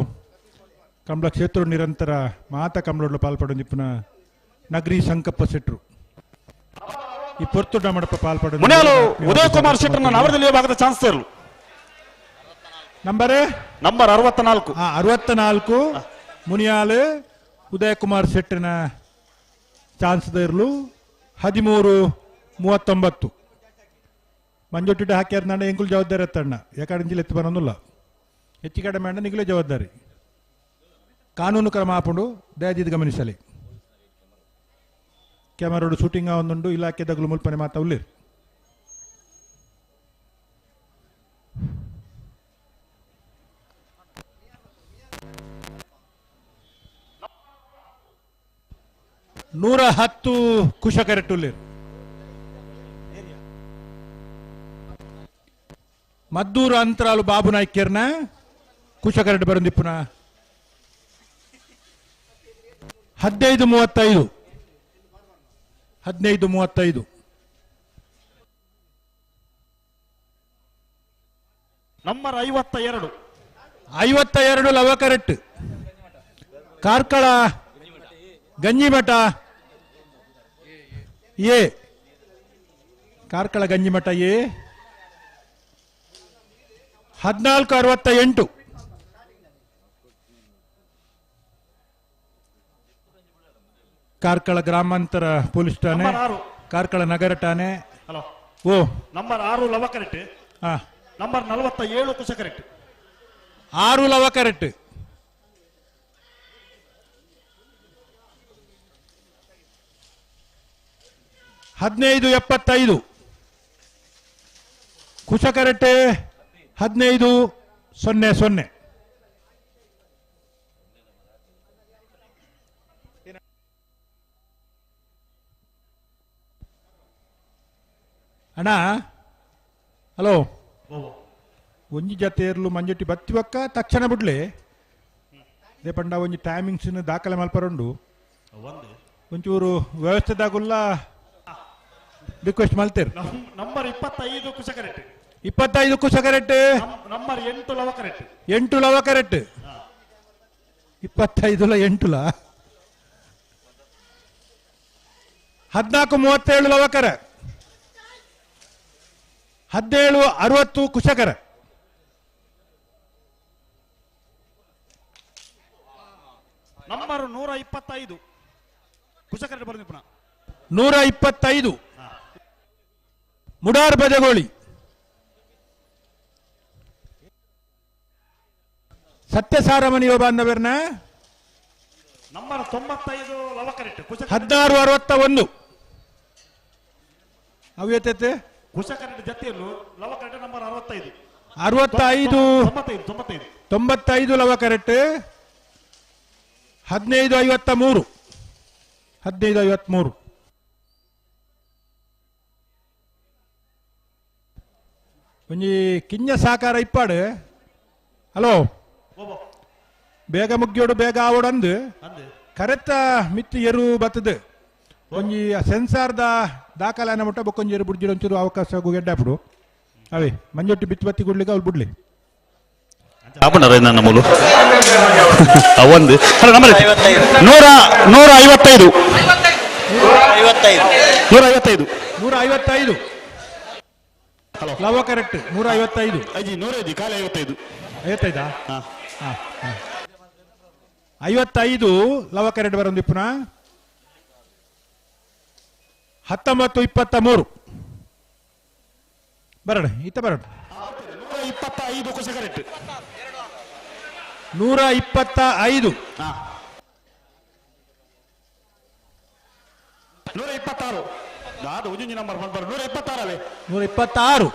ಕಂಬಳ ಕ್ಷೇತ್ರ ನಿರಂತರ ಮಾತ ಕಂಬಳೊಡ್ಲು ಪಾಲ್ಪಡ ನಿಪುಣ ನಗರಿ ಸಂಕಪ್ಪ ಶೆಟ್ರು. ಈ ಪೊರ್ತುಡ ಮಡಪ ಪಾಲ್ಪಡ
ಮುನಿಯಾಲು ಉದಯ ಕುಮಾರ್ ಶೆಟ್ಟರ್ನ ನವರದಲ್ಲಿ ಭಾಗದ ಚಾನ್ಸ್ ಸೇರಲು.
Number
number 64.
64 ಮುನಿಯಾಲು ಉದಯ ಕುಮಾರ್ ಶೆಟ್ಟರ್ನ ಚಾನ್ಸ್ ಇರಲು 13:39. ಮಂಜೊಟ್ಟಿಟ್ಟು ಹಾಕ್ಯಾರ ನಾಡ ಎಂಕುಲು ಜವಾಬ್ದಾರಿ ಎತ್ತಣ್ಣ ಯಾಕಡೆ ಎತ್ತು ಬರೋದಿಲ್ಲ, ಹೆಚ್ಚು ಕಡಿಮೆ ಅಣ್ಣ ನಿಗಲೇ ಜವಾಬ್ದಾರಿ. ಕಾನೂನು ಕ್ರಮ ಆಪುಂಡು, ದಯದಿದ್ದು ಗಮನಿಸಲಿ. ಕ್ಯಾಮರೋಡು ಶೂಟಿಂಗ್ ಒಂದುಂಡು, ಇಲಾಖೆ ದಗಲು ಮುಲ್ಪನೆ ಮಾತಾ ಉಲ್ಲಿರು. ನೂರ 110 ಕುಶಕರೆಟ್ಟುಲ್ಲಿರು. ಮದ್ದೂರು ಅಂತರಾಲು ಬಾಬು ನಾಯ್ಕರ್ನ ಕುಶಕರೆಟ್ಟು ಬರಂದಿಪ್ಪುನ 15:35. 15:35.
ನಂಬರ್ 52.
52 ಲವಕರೆಟ್ಟು ಕಾರ್ಕಳ ಗಂಜಿಮಠ ಎ. ಕಾರ್ಕಳ ಗಂಜಿಮಠ ಎ 14:68. ಕಾರ್ಕಳ ಗ್ರಾಮಾಂತರ ಪೊಲೀಸ್ ಠಾಣೆ, ಕಾರ್ಕಳ ನಗರ ಠಾಣೆ.
ಹಲೋ
ಓ
ನಂಬರ್ 6 ಲವಕರೆಟ್ಟು, ನಂಬರ್ 47 ಕುಶಕರೆಟ್ಟು.
6 ಲವಕರೆಟ್ಟು. 15:75. ಕುಶಕರೆಟ್ಟೆ 15:00. ಅಣ್ಣ ಹಲೋ, ಒಂಜಿ ಜತೆ ಇರ್ಲು ಮಂಜೊಟ್ಟಿ ಬತ್ತಿ ಬಕ್ಕ ತಕ್ಷಣ ಬಿಡ್ಲಿ. ಅದೇ ಪಂಡ ಒಂಜಿ ಟೈಮಿಂಗ್ಸ್ ದಾಖಲೆ ಮಲ್ಪರುಂಡು, ಒಂಚೂರು ವ್ಯವಸ್ಥೆದಾಗುಲ್ಲ ರಿಕ್ವೆಸ್ಟ್ ಮಲ್ತೇರು.
ನಂಬರ್ 25 ಕುಶಕರೆಟ್ಟು.
25 ಕುಶಕರೆಟ್ಟು.
ನಂಬರ್ 8 ಲವಕರೆಟ್ಟು.
8 ಲವಕರೆಟ್ಟು. 25 8 14:37 ಲವಕರ. 17:60 ಕುಶಕರ.
ನಂಬರ್ 125 ಕುಶಕರ ಬರಂದಿಪ್ಪುನ.
125 ಮುಡಾರ್ ಬಜಗೋಳಿ. ಸತ್ಯಸಾರಮಣಿ ಬಾಂಧವರ್ನ
ನಂಬರ್ 95 ಲವಕರೆಟ್ಟು.
16:61. ಅವು ಎತ್ತೈತೆ
ಕುಶಕರೆಟ್ಟು ಜತೆಯಲ್ಲೂ ಲವಕರೆಟ್ಟು ನಂಬರ್ 65.
65 95 ಲವಕರೆಟ್ಟು. 15:53. 15:53. ಒಂಜಿ ಕಿಂಜ ಸಾಕಾರ ಇಪ್ಪಾಡು. ಹಲೋ, ಬೇಗ ಮುಗ್ಯೋಡು ಬೇಗ ಆವೋಡು ಅಂದು ಕರೆತ್ತ ಮಿತ್ತು ಎರು ಬತ್ತದು. ಒಂಜಿ ಸೆನ್ಸಾರ್ದ ದಾಖಲಾನ ಮುಟ್ಟ ಬೊಕ್ಕೊಂಜಿ ಎರು ಬುಡ್ಜಿಡ ಒಂಚೂರು ಅವಕಾಶ ಗೆಡ್ಡಾಪುಡು. ಅವೇ ಮಂಜೊಟ್ಟಿ ಬಿತ್ತು ಬತ್ತಿ ಗುಡ್ಲಿಕ್ಕೆ ಅವ್ಳು ಬಿಡ್ಲಿ.
ಒಂದು 155. 155.
155. ಲವ ಕರೆಕ್ಟ್. 155.
ಅಜ್ಜಿ 105 ಕಾಲ 55.
55 55 ಲವ ಕರೆಕ್ಟ್ ಬರೋದು ಪುನಃ 19:23. ಬರೋಣ ಈತ ಬರೋಣ.
125 ಕುಶಕರೆಟ್ಟು.
125.
126. ನಂಬರ್ 126.
126.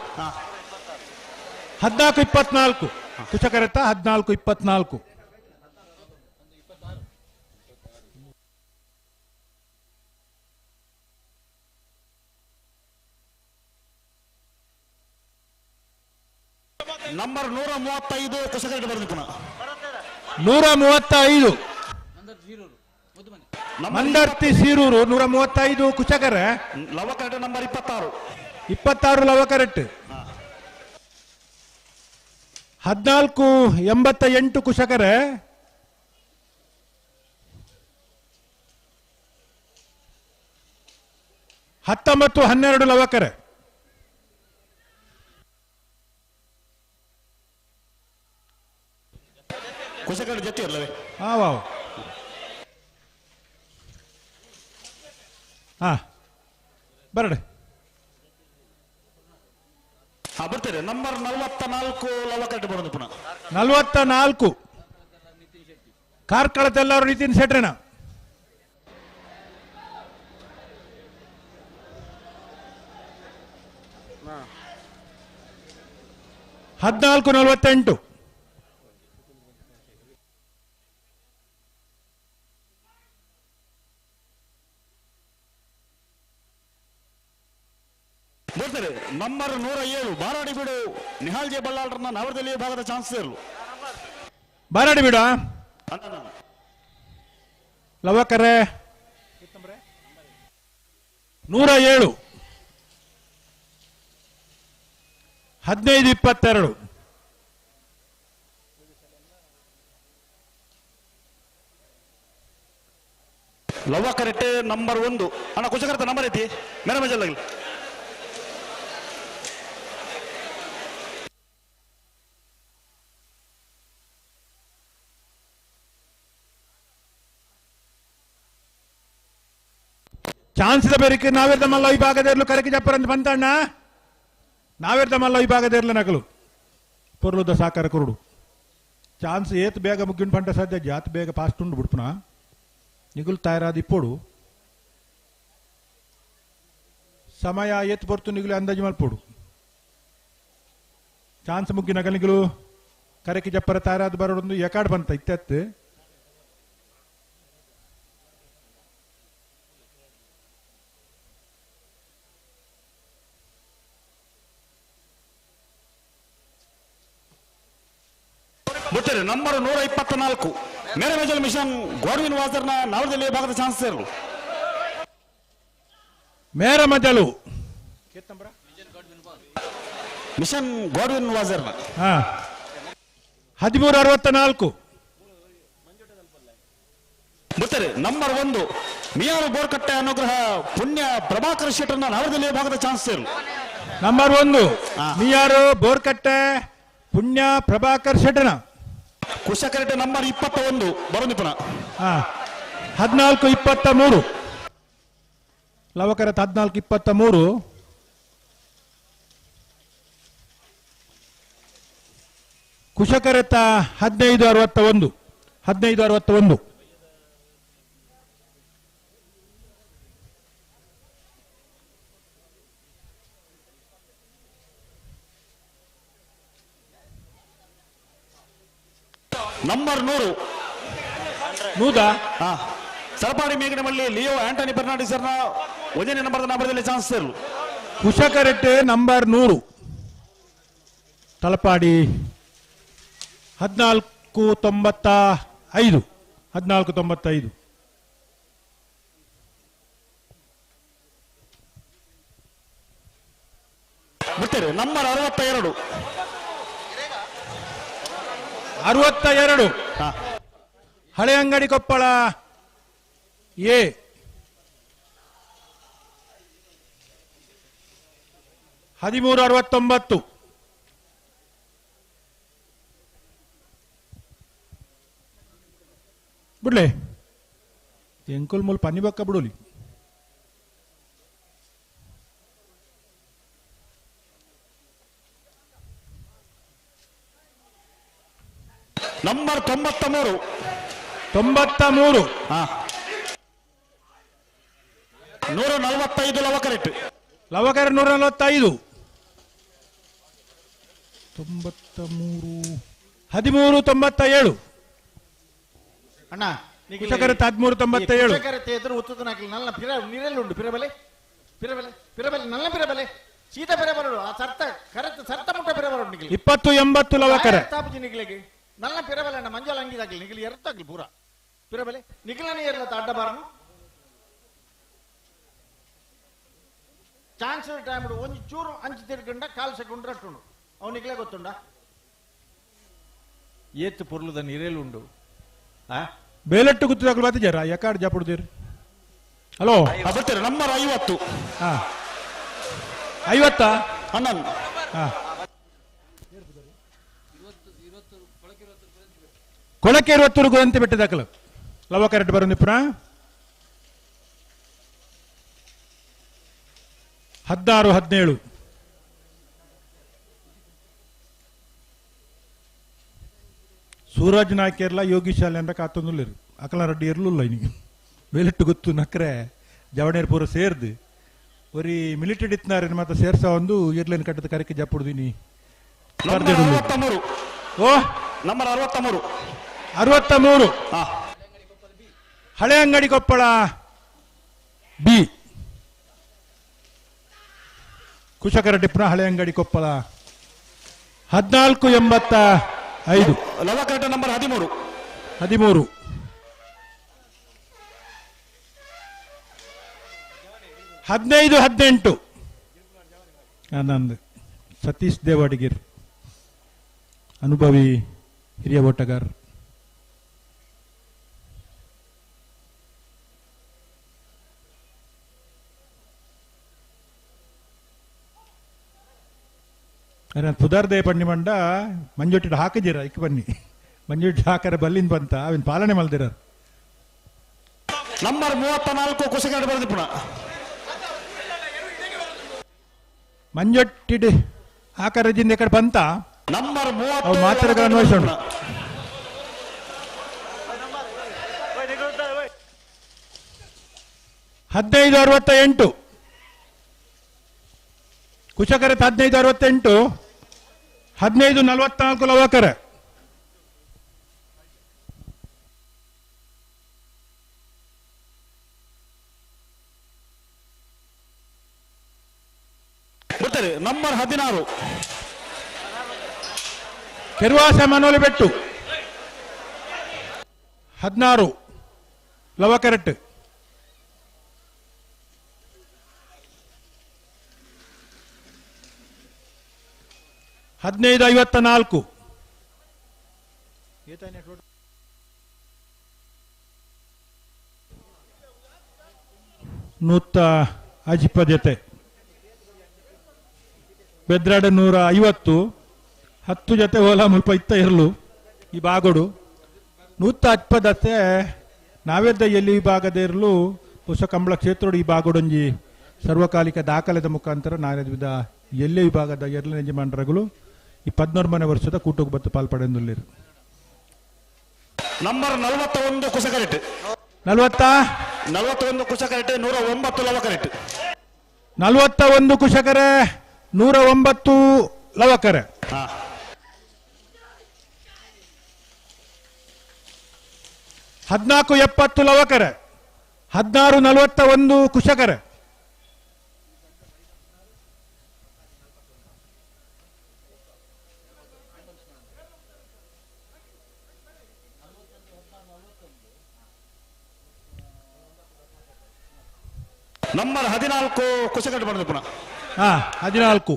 14:24. ಕುಶಕರೆತ್ತ 14:24.
ನಂಬರ್ 135 ಕುಶಕರೆಟ್ಟು ಬರೋದು ಪುನಃ.
135 ಮಂದರ್ತಿ ಸೀರೂರು. 135 ಕುಶಕರ.
ಲವಕರೆಟ್ಟು ನಂಬರ್ 26.
26 ಲವಕರೆಟ್ಟು. 14:88 ಕುಶಕರ. 19-12 ಲವಕರೆ.
ಕುಶಕಡೆ ಜೊತೆ ಇರಲವೇ?
ಹಾ ವಾವ್. ಹಾ ಬರಡೆ.
ಹಾ ಬರ್ತಾರೆ. ನಂಬರ್ 44 ಲವಕರೆ ಬರೋದು ಪುನಃ.
44 ಕಾರ್ಕಳದೆಲ್ಲರೂ ನಿತಿನ್ ಶೆಟ್ರನ. ಹದಿನಾಲ್ಕು 48.
ಬರ್ತಾರೆ. ನಂಬರ್ 107 ಬಾರಾಡಿ ಬಿಡು ನಿಹಾಲ್ ಜೆ ಬಲ್ಲಾಳ್ರನ್ನ ನವರದಲ್ಲಿ ಭಾಗದ ಚಾನ್ಸಲರ್.
ಬಾರಾಡಿ ಬಿಡು ಲವಕರೆ 107 15-22.
ಲವಕರೆಟ್ಟೆ ನಂಬರ್ 1 ಅಣ್ಣ ಕುಶಕರ್ತ ನಂಬರ್ ಐತಿ ಮೇರೆ ಮಜಲ್.
ಚಾನ್ಸ್ ಬೇರಿಕೆ ನಾವೇರ್ದಮಲ್ಲ ಈ ಭಾಗದ ಕರಕಿ ಜಪ್ಪರಂತ ಬಂತಣ್ಣ ನಾವೇರ್ದಮಲ್ಲ ಈ ಭಾಗದ ಇರ್ಲ ನಕಲು ಪೊರ್ಲುದ ಸಾಕಾರ ಕುರುಡು ಚಾನ್ಸ್ ಏತ್ ಬೇಗ ಮುಗ್ಗಿನ ಪಂಟ ಸಾಧ್ಯ ಜಾತ್ ಬೇಗ ಫಾಸ್ಟ್ ಉಂಡು ಬಿಡ್ಪುನ ನಿಗುಲು ತಯಾರಾದ ಇಪ್ಪೋಡು ಸಮಯ ಏತ್ ಬರ್ತು ನಿಗುಲು ಅಂದಾಜು ಮಲ್ಪೋಡು ಚಾನ್ಸ್ ಮುಗ್ಗಿ ನಗಲಿಗಳು ಕರಕಿ ಜಪ್ಪರ ತಯಾರಾದ ಬರೋಡೊಂದು ಎಕಾಡ್ ಬಂತ ಇತ್ತತ್ತು
ಬಿಟ್ಟರೆ ನಂಬರ್ 124 ಮೇರೆ ಮೇಜಲ್ ಮಿಷನ್ ಗೋಡ್ವಿನ್ ವಾಸರ್ನ ನವರದಲ್ಲಿ ಭಾಗದ ಚಾನ್ಸಲರ್.
ಮೇರೆ ಮಜಲು
ಮಿಷನ್ ಗೋಡ್ವಿನ್ ವಾಸರ್ನ
13-64.
ಬಿಟ್ಟರೆ ನಂಬರ್ 1 ಮಿಯಾರು ಬೋರ್ಕಟ್ಟೆ ಅನುಗ್ರಹ ಪುಣ್ಯ ಪ್ರಭಾಕರ್ ಶೆಟ್ಟರ್ನ ನವರದಲ್ಲಿ ಭಾಗದ ಚಾನ್ಸಲರ್.
ನಂಬರ್ 1 ಮಿಯಾರು ಬೋರ್ಕಟ್ಟೆ ಪುಣ್ಯ ಪ್ರಭಾಕರ್ ಶೆಟ್ಟರ್ನ.
ಕುಶಕರೆಟ್ಟೆ ನಂಬರ್ 21 ಬರೋದು ಪುನಃ.
14-23 ಲವಕರ 14-23. ಕುಶಕರೆತ್ತ 15-61 15-61.
ನಂಬರ್ 100
ನೂದಾ
ಸರಪಾಡಿ ಮೇಘನಮಳ್ಳಿ ಲಿಯೋ ಆಂಟನಿ ಫರ್ನಾಂಡಿಸ್ ಒಂದನೇ ನಂಬರ್ ನಂಬರ್ದಲ್ಲಿ ಚಾನ್ಸಲರ್.
ಕುಶಕರೆಟ್ಟೆ ನಂಬರ್ 100 ತಲಪಾಡಿ 14-95 14-95.
ಬಿಡ್ತಾರೆ. ನಂಬರ್ 62
62 ಹಳೆ ಅಂಗಡಿ ಕೊಪ್ಪಳ ಎ 13-69. ಬಿಡ್ಲೆ ಎಂಕುಲ್ ಮೂಲ ಪನ್ನಿ ಬಕ್ಕ ಬಿಡೋಲಿ.
ನಂಬರ್ 93
93
145 ಲವಕರೆಟ್
ಲವಕರೆ 145 93 13-97.
ಅಣ್ಣ
ಕುಶಕರೆ 13-97.
ಕುಶಕರೆ ಎದುರು ಉತ್ತದ ಹಾಕಲಿ ನನ್ನ ಪಿರ ನೀರಲ್ಲಿ ಉಂಟು ಪಿರಬಲೆ ಪಿರಬಲೆ ಪಿರಬಲೆ ನನ್ನ ಪಿರಬಲೆ ಸೀತ ಪಿರ ಬರೋಡು ಆ ಸರ್ತ ಕರೆತ ಸರ್ತ ಮುಟ್ಟ ಪಿರ ಬರೋಡು ನಿಗಲಿ
20-80 ಲವಕರೆ
ತಾಪಜಿ ನಿಗಲಿಗೆ ನನ್ನ ಪಿರಬಲೆ ಅಣ್ಣ ಮಂಜಾಲ ಅಂಗಿದಾಗಲಿ ನಿಗಲಿ ಎರತ್ತಾಗ್ಲಿ ಪೂರ ಪಿರಬಲೆ ನಿಗಲನೇ ಇರಲ ಅಡ್ಡ ಬಾರನು ಚಾನ್ಸ್ ಟೈಮ್ ಒಂದು ಚೂರು ಅಂಚು ತಿರ್ಗಂಡ ಕಾಲು ಸೆಕೆಂಡ್ ರಟ್ಟುಂಡು ಅವನಿಗಲೇ ಗೊತ್ತುಂಡ ಏತ್ತು ಪೊರ್ಲುದ ನೀರೇಲು ಉಂಡು
ಬೇಲೆಟ್ಟು ಗುತ್ತದಾಗಲು ಬಾತಿ ಜರ ಯಕಾಡ್ ಜಾಪುಡ್ದಿರ್ Hello
ಬರ್ತಾರೆ ನಂಬರ್ 50.
ಹಾ 50
ಹನ್ನೊಂದು.
ಹಾ ಕೊಳಕೆ ಇರುವತ್ತೂರು ಗುರಂತೆ ಬೆಟ್ಟ ದಾಖಲು ಲವ ಕರೆಕ್ಟ್ ಬರೋದು ಪುನಃ 16 17 ಸೂರಜ್ ನಾಯ್ಕೇರ್ಲ ಯೋಗೀಶಾಲೆ ಅಂದ್ರೆ ಕಾತೊಂದುಲ್ಲೇರು ಅಕಲ ರೆಡ್ಡಿ ಇರ್ಲಿಲ್ಲ ಇನಿ ವೇಲಿಟ್ಟು ಗೊತ್ತು ನಕ್ರೆ ಜವಣೇರ್ ಪೂರ ಸೇರ್ದು ಒರಿ ಮಿಲಿಟರಿ ಇತ್ನಾರೆ ಮಾತ್ರ ಸೇರ್ಸ ಒಂದು ಇರ್ಲೇನು ಕಟ್ಟದ ಕರೆಕ್ಕೆ ಜಪ್ಪುಡ್ದಿನಿ. ಓ
ನಂಬರ್ 63.
63 ಹಳೆ ಅಂಗಡಿ ಕೊಪ್ಪಳ ಬಿ ಕುಶಕರ ಟಿಪ್ಪಣ ಹಳೆ ಅಂಗಡಿ ಕೊಪ್ಪಳ 1485.
ಲವಕರಟ ನಂಬರ್ 13.
13 15 18 ಆನಂದ್ ಸತೀಶ್ ದೇವಾಡಿಗಿರ್ ಅನುಭವಿ ಹಿರಿಯ ಓಟಗಾರ. ಪುದಾರ್ದೇ ಪಣ್ಣಿ ಮಂಡ ಮಂಜೊಟ್ಟಿಡು ಹಾಕಿದ್ದೀರ ಇಕ್ ಬನ್ನಿ ಮಂಜೊಟ್ಟಿ ಹಾಕರೆ ಬಲ್ಲಿಂದ ಬಂತ ಅವನ್ ಪಾಲನೆ ಮಲ್ದಿರ.
ನಂಬರ್ 34 ಕುಶಕರಟ ಬರೆದು ಪುನಃ
ಮಂಜೊಟ್ಟಿಡು ಹಾಕರಜಿಂದ ಕಡೆ ಬಂತ
ನಂಬರ್
30 ಅವು ಮಾತ್ರೆಗಳ ಅನ್ವಯಿಸೋಣ. ಹದಿನೈದು 68 ಕುಶಕರ 15 68 15 44 ಲವಕರ.
ಬರ್ತಾರೆ ನಂಬರ್ 16
ಕೆರುವಾಸ ಮನೋಲಿ ಬೆಟ್ಟು 16 ಲವಕರಟ್. ಹದಿನೈದು 54 ನೂತ ಅಜಿಪ ಜೊತೆ ಬೆದ್ರಾಡ 150 10 ಜೊತೆ ಓಲಾ ಮುಲ್ಪ ಇತ್ತ ಇರಲು ಈ ಬಾಗೋಡು 120 ನಾವೆದ್ದ ಎಲ್ಲಿ ವಿಭಾಗದ ಇರಲು ಹೊಸ ಕಂಬಳ ಕ್ಷೇತ್ರೋಡು ಈ ಬಾಗೋಡೊಂಜಿ ಸರ್ವಕಾಲಿಕ ದಾಖಲೆದ ಮುಖಾಂತರ ನಾನೆದ ಎಲ್ಲೇ ವಿಭಾಗದ ಎರಡನೇ ಯಜಮಾನರುಗಳು ಈ 14ನೇ ವರ್ಷದ ಕೂಟಕ್ಕೆ ಬತ್ತು ಪಾಲ್ಪಡೆಂದುಳ್ಳಿರು.
ನಂಬರ್ 41 ಕುಶಕರೆಟ್
41
ಕುಶಕರೆಟ್ 109 ಲವಕರೆಟ್.
41 ಕುಶಕರೆ 109 ಲವಕರೆ. 14 70 ಲವಕರೆ 16 41 ಕುಶಕರೆ.
ನಂಬರ್ 14 ಕುಶಕರೆಟ್ ಬಂದು ಪುನಃ
14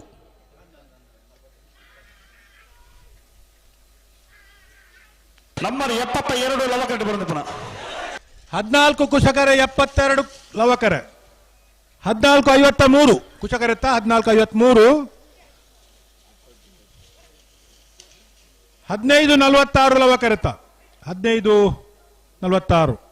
ನಂಬರ್ 72 ಲವಕರೆಟ್ ಬಂದು ಪುನಃ
14 ಕುಶಕರೆ 72 ಲವಕರೆ 14 53 ಕುಶಕರೆತ್ತ 14 53 15 46 ಲವಕರೆತ್ತ 15 46.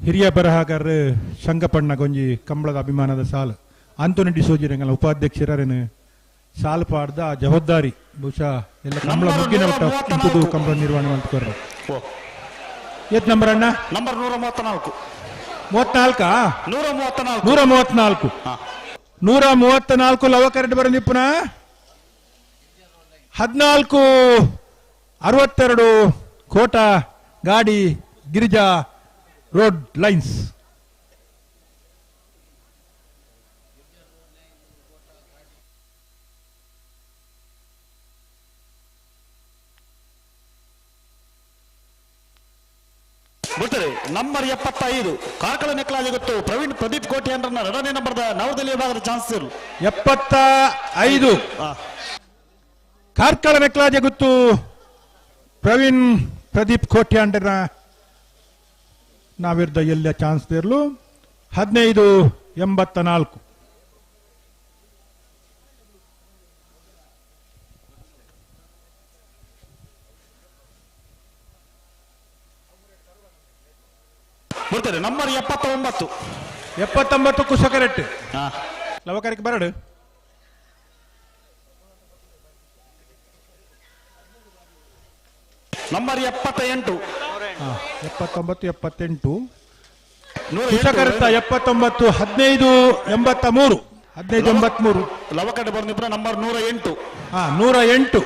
ಹಿರಿಯ ಬರಹಗಾರರು ಶಂಕಪಣ್ಣ ಗೊಂಜಿ ಕಂಬಳದ ಅಭಿಮಾನದ ಸಾಲು ಆಂಟೋನಿ ಡಿಸೋಜಿರಂಗಲ ಉಪಾಧ್ಯಕ್ಷರನ್ನು ಸಾಲು ಪಾಡ್ದ ಜವಾಬ್ದಾರಿ ಬಹುಶಃ ಎಲ್ಲ ಕಂಬಳ ಮುಗ್ಗಿನ ಒಟ್ಟ ಕಂಬಳ ನಿರ್ವಹಣೆ ಮಾಡ್ತಾರೆ. ಎತ್ ನಂಬರ್ ಅಣ್ಣ?
ನಂಬರ್ 134.
34
134
134 134 ಲವಕರೆಡ್ ಬರ ನಿಪ್ಪುನ 14 62 ಕೋಟ ಗಾಡಿ ಗಿರಿಜಾ ರೋಡ್ ಲೈನ್ಸ್.
ಬಿಡ್ತಾರೆ ನಂಬರ್ 75 ಕಾರ್ಕಳ ನೆಕ್ಲಾಜಿ ಗೊತ್ತು ಪ್ರವೀಣ್ ಪ್ರದೀಪ್ ಕೋಟಿ ಅಂದ್ರೆ ಎರಡನೇ ನಂಬರ್ದ ನವದೆಹಲಿ ವಿಭಾಗದ ಚಾನ್ಸ್
75 ಕಾರ್ಕಳ ನೆಕ್ಲಾಜಿ ಗೊತ್ತು ಪ್ರವೀಣ್ ಪ್ರದೀಪ್ ಕೋಟಿ ಅಂಡ್ರನ ನಾವಿರ್ದ ಎಲ್ಲ ಚಾನ್ಸ್ ಇರಲು 15-84.
ಬರ್ತಾರೆ ನಂಬರ್ 79
79 ಕುಶಕರೆಟ್ ಲವಕರಿಗೆ ಬರಡು.
ನಂಬರ್ 78
79 78 ಕುಶಕರೆತ್ತ 79 15 83 15 83.
ಲವಕಡೆ ಬಂದಿಬ್ರ ನಂಬರ್ 108
108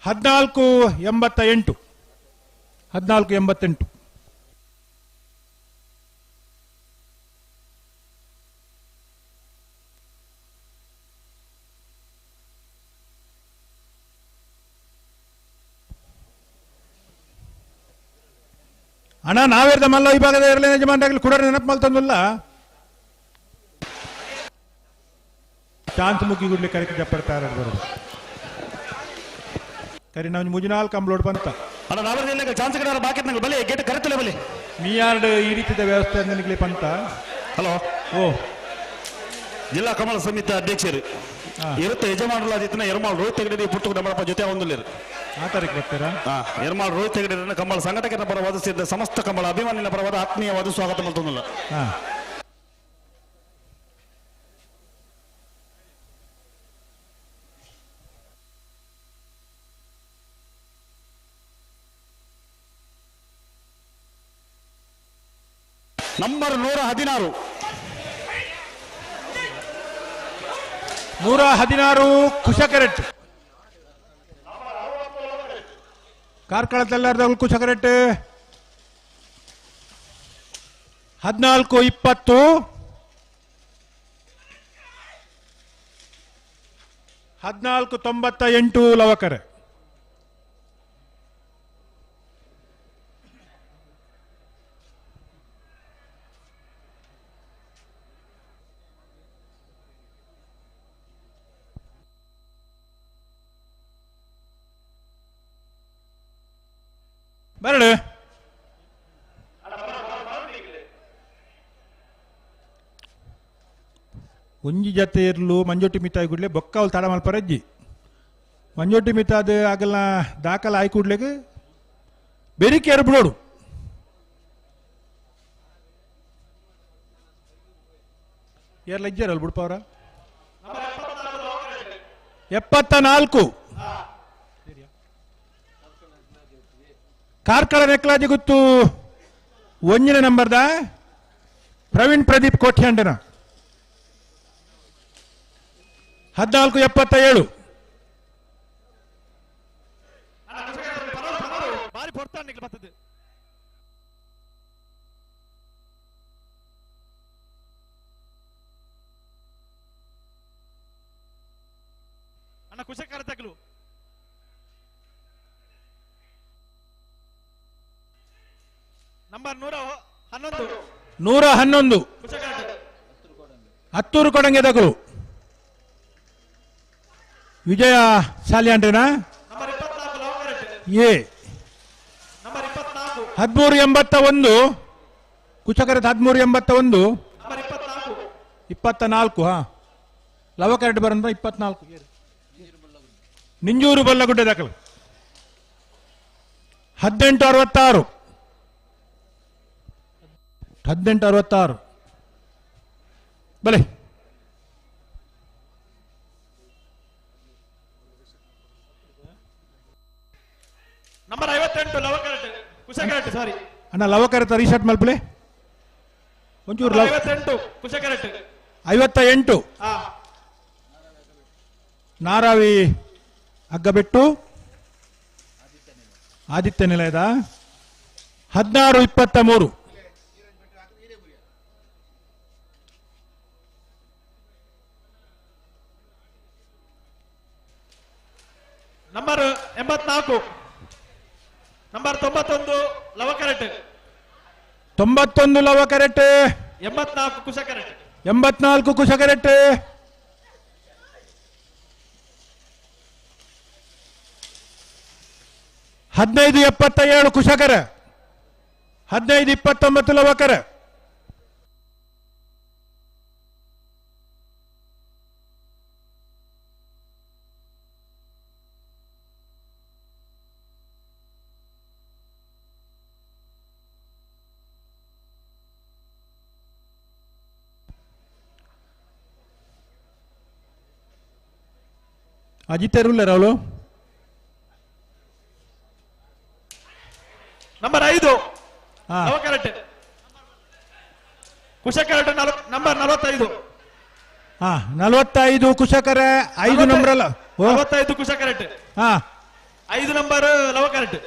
14 88 14 88. ಅಣ್ಣ ನಾವೇರ್ದ ಮಲ್ಲ ವಿಭಾಗದ ಇರಲಿ ಯಜಮಾನರಾಗಲಿ ಕೂಡ ನೆನಪು ಮಲ್ತಂದಿಲ್ಲ. ಚಾನ್ಸ್ ಮುಗಿ ಗುಡ್ಲಿ ಕರೆಕ್ಟ್ ಜಪ್ಪರ್ತಾರೆ ಬರೋದು ಕರಿ ನಾವು ಮುಜಿನಾಲ್ ಕಂಬ್ಲೋಡ್ ಬಂತ.
ಅಣ್ಣ ನಾವೇರ್ದ ಚಾನ್ಸ್ ಕಡೆ ಬಾಕಿ ನಂಗೆ ಬಲಿ ಗೇಟ್ ಕರೆತಲೆ ಬಲಿ
ಮಿಯಾರ್ಡ್ ಈ ರೀತಿಯ ವ್ಯವಸ್ಥೆ ನನಗೆ ಪಂತ.
ಹಲೋ
ಓ
ಜಿಲ್ಲಾ ಕಮಲ ಸಮಿತಿ ಅಧ್ಯಕ್ಷರು ಇರುತ್ತೆ ಯಜಮಾನರಾದಿತ್ತನ ಎರ್ಮಾಳ್ ರೋಹಿತ್ ಹೆಗಡೆ ಪುಟ್ಟು ನಮ್ಮಪ್ಪ ಜೊತೆ ಹೊಂದಲಿರು.
ಆ ತಾರೀಕು ಬರ್ತೀರಾ?
ಎರ್ಮಾಳ್ ರೋಹಿತ್ ಹೆಗಡೆ ಕಂಬಳ ಸಂಘಟಕರ ಪರವಾದ ಸೇರಿದ ಸಮಸ್ತ ಕಂಬಳ ಅಭಿಮಾನಿನ ಪರವಾದ ಆತ್ಮೀಯವಾದ ಸ್ವಾಗತ ಮಲ್ತೊಂದಿಲ್ಲ. ನಂಬರ್ 116
116 ಕುಶಕರೆಟ್ ಕಾರ್ಕಳದಲ್ಲಾರ್ದ ಕುಶಕರೆಟ್ 14 20 14 98 ಲವಕರೆ. ಬರಡು ಒಂಜಿ ಜತೆ ಇರ್ಲು ಮಂಜೋಟಿ ಮಿತಾಯಿ ಕೂಡಲೇ ಬೊಕ್ಕವಲ್ ತಡ ಮಲ್ಪರಜ್ಜಿ ಮಂಜೋಟಿ ಮಿತಾದ ಆಗಲ್ಲ ದಾಖಲ ಆಯ್ ಕೂಡ್ಲೆಗೆ ಬೆರಿಕೆ ಬಿಡೋಡು. ಯಾರಲ್ಲ ಇಜ್ಜಾರಲ್ಲ ಬಿಡ್ಪವ್ರ 74 ಕಾರ್ಕಳ ನೆಕ್ಲಾಜಿ ಗೊತ್ತು ಒಂಜಿನ ನಂಬರ್ದ ಪ್ರವೀಣ್ ಪ್ರದೀಪ್ ಕೋಠ್ಯಾಂಡನ 14 77.
ನಂಬರ್ 111
111 ಹತ್ತೂರು ಕೊಡಂಗೆ ದಗಲು ವಿಜಯ ಸಾಲಿಯಾಂಡ್ರಿನ ಎ 13 81 ಕುಚಕರದ 13 81 24. ಹಾ ಲವಕರೆಡ್ ಬರಂದ್ರ 24 ನಿಂಜೂರು ಬಲ್ಲಗುಡ್ಡೆ ದಾಖಲು 18 66 18 66 ಬಲೆ.
ನಂಬರ್ 58 ಲವಕರೆಟ್ ಕುಶಕರೆಟ್ ಸಾರಿ
ಅಣ್ಣ ಲವಕರೆಟ್ ರೀಸೆಟ್ ಮಲ್ಪಲೆ ಒಂಚೂರು
58 ಕುಶಕರೆಟ್
58 ನಾರಾವಿ ಹಗ್ಗಬೆಟ್ಟು ಆದಿತ್ಯ ನಿಲಯದ 16 23.
Number 84 number 91 ಲವಕರೆಟ್.
91 ಲವಕರೆಟ್.
84 ಕುಶಕರೆಟ್.
84 ಕುಶಕರೆಟ್. 15.77 ಕುಶಕರ. 15.29 ಲವಕರ. ಅಜಿತ್ ರಾಹುಲ್.
ನಂಬರ್ 5 ಲವಕರೆಟ್. ಕುಶಕರೆಟ್ ನಂಬರ್ 45.
45 ಕುಶಕರ. 5 ನಂಬರ್ ಅಲ್ಲ,
45 ಕುಶಕರೆಟ್. 5 ನಂಬರ್ ಲವಕರೆಟ್.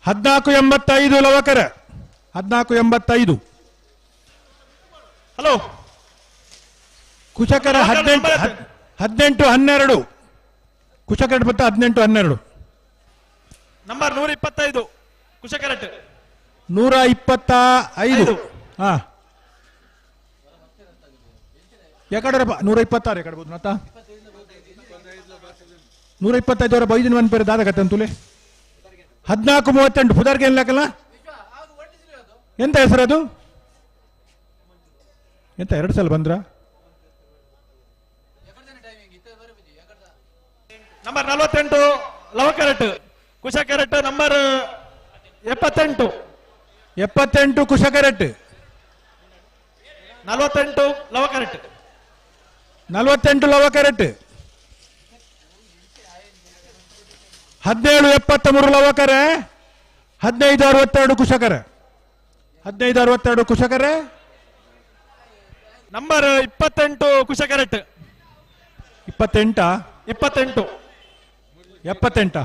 14.85 ಲವಕರ. 14.85.
ಹಲೋ
ಕುಶಕರ 18.12. ಕುಶಕರೆಟ್ ಬತ್ತ 18.12.
ನಂಬರ್ 125 ಕುಶಕರೆಟ್.
125. ಯಾಕಡೆ 126 ಎಕಡೆ ಬೋದು ನತ್ತ 125 ವರ ಬೈದಿನ ಮನ್ ಪೇರು ದಾದ ಕತ್ತಂತುಲೆ. 14.38 ಪುದಾರ್ಗೆ ಏನ್ ಲಾಕಲ್ಲ? ಎಂತ ಹೆಸರು ಅದು? ಎಂತ ಎರಡು ಸಲ ಬಂದ್ರ?
ನಂಬರ್ 48 ಲವಕರೆಟ್. ಕುಶಕರೆಟ್ ನಂಬರ್ 78.
78 ಕುಶಕರೆಟ್.
48 ಲವಕರೆಟ್.
48 ಲವಕರೆಟ್. 17.73 ಲವಕರೆ. 15.62 ಕುಶಕರೆ. 15.62 ಕುಶಕರೆ.
ನಂಬರ್ 28 ಕುಶಕರೆಟ್.
28
28
78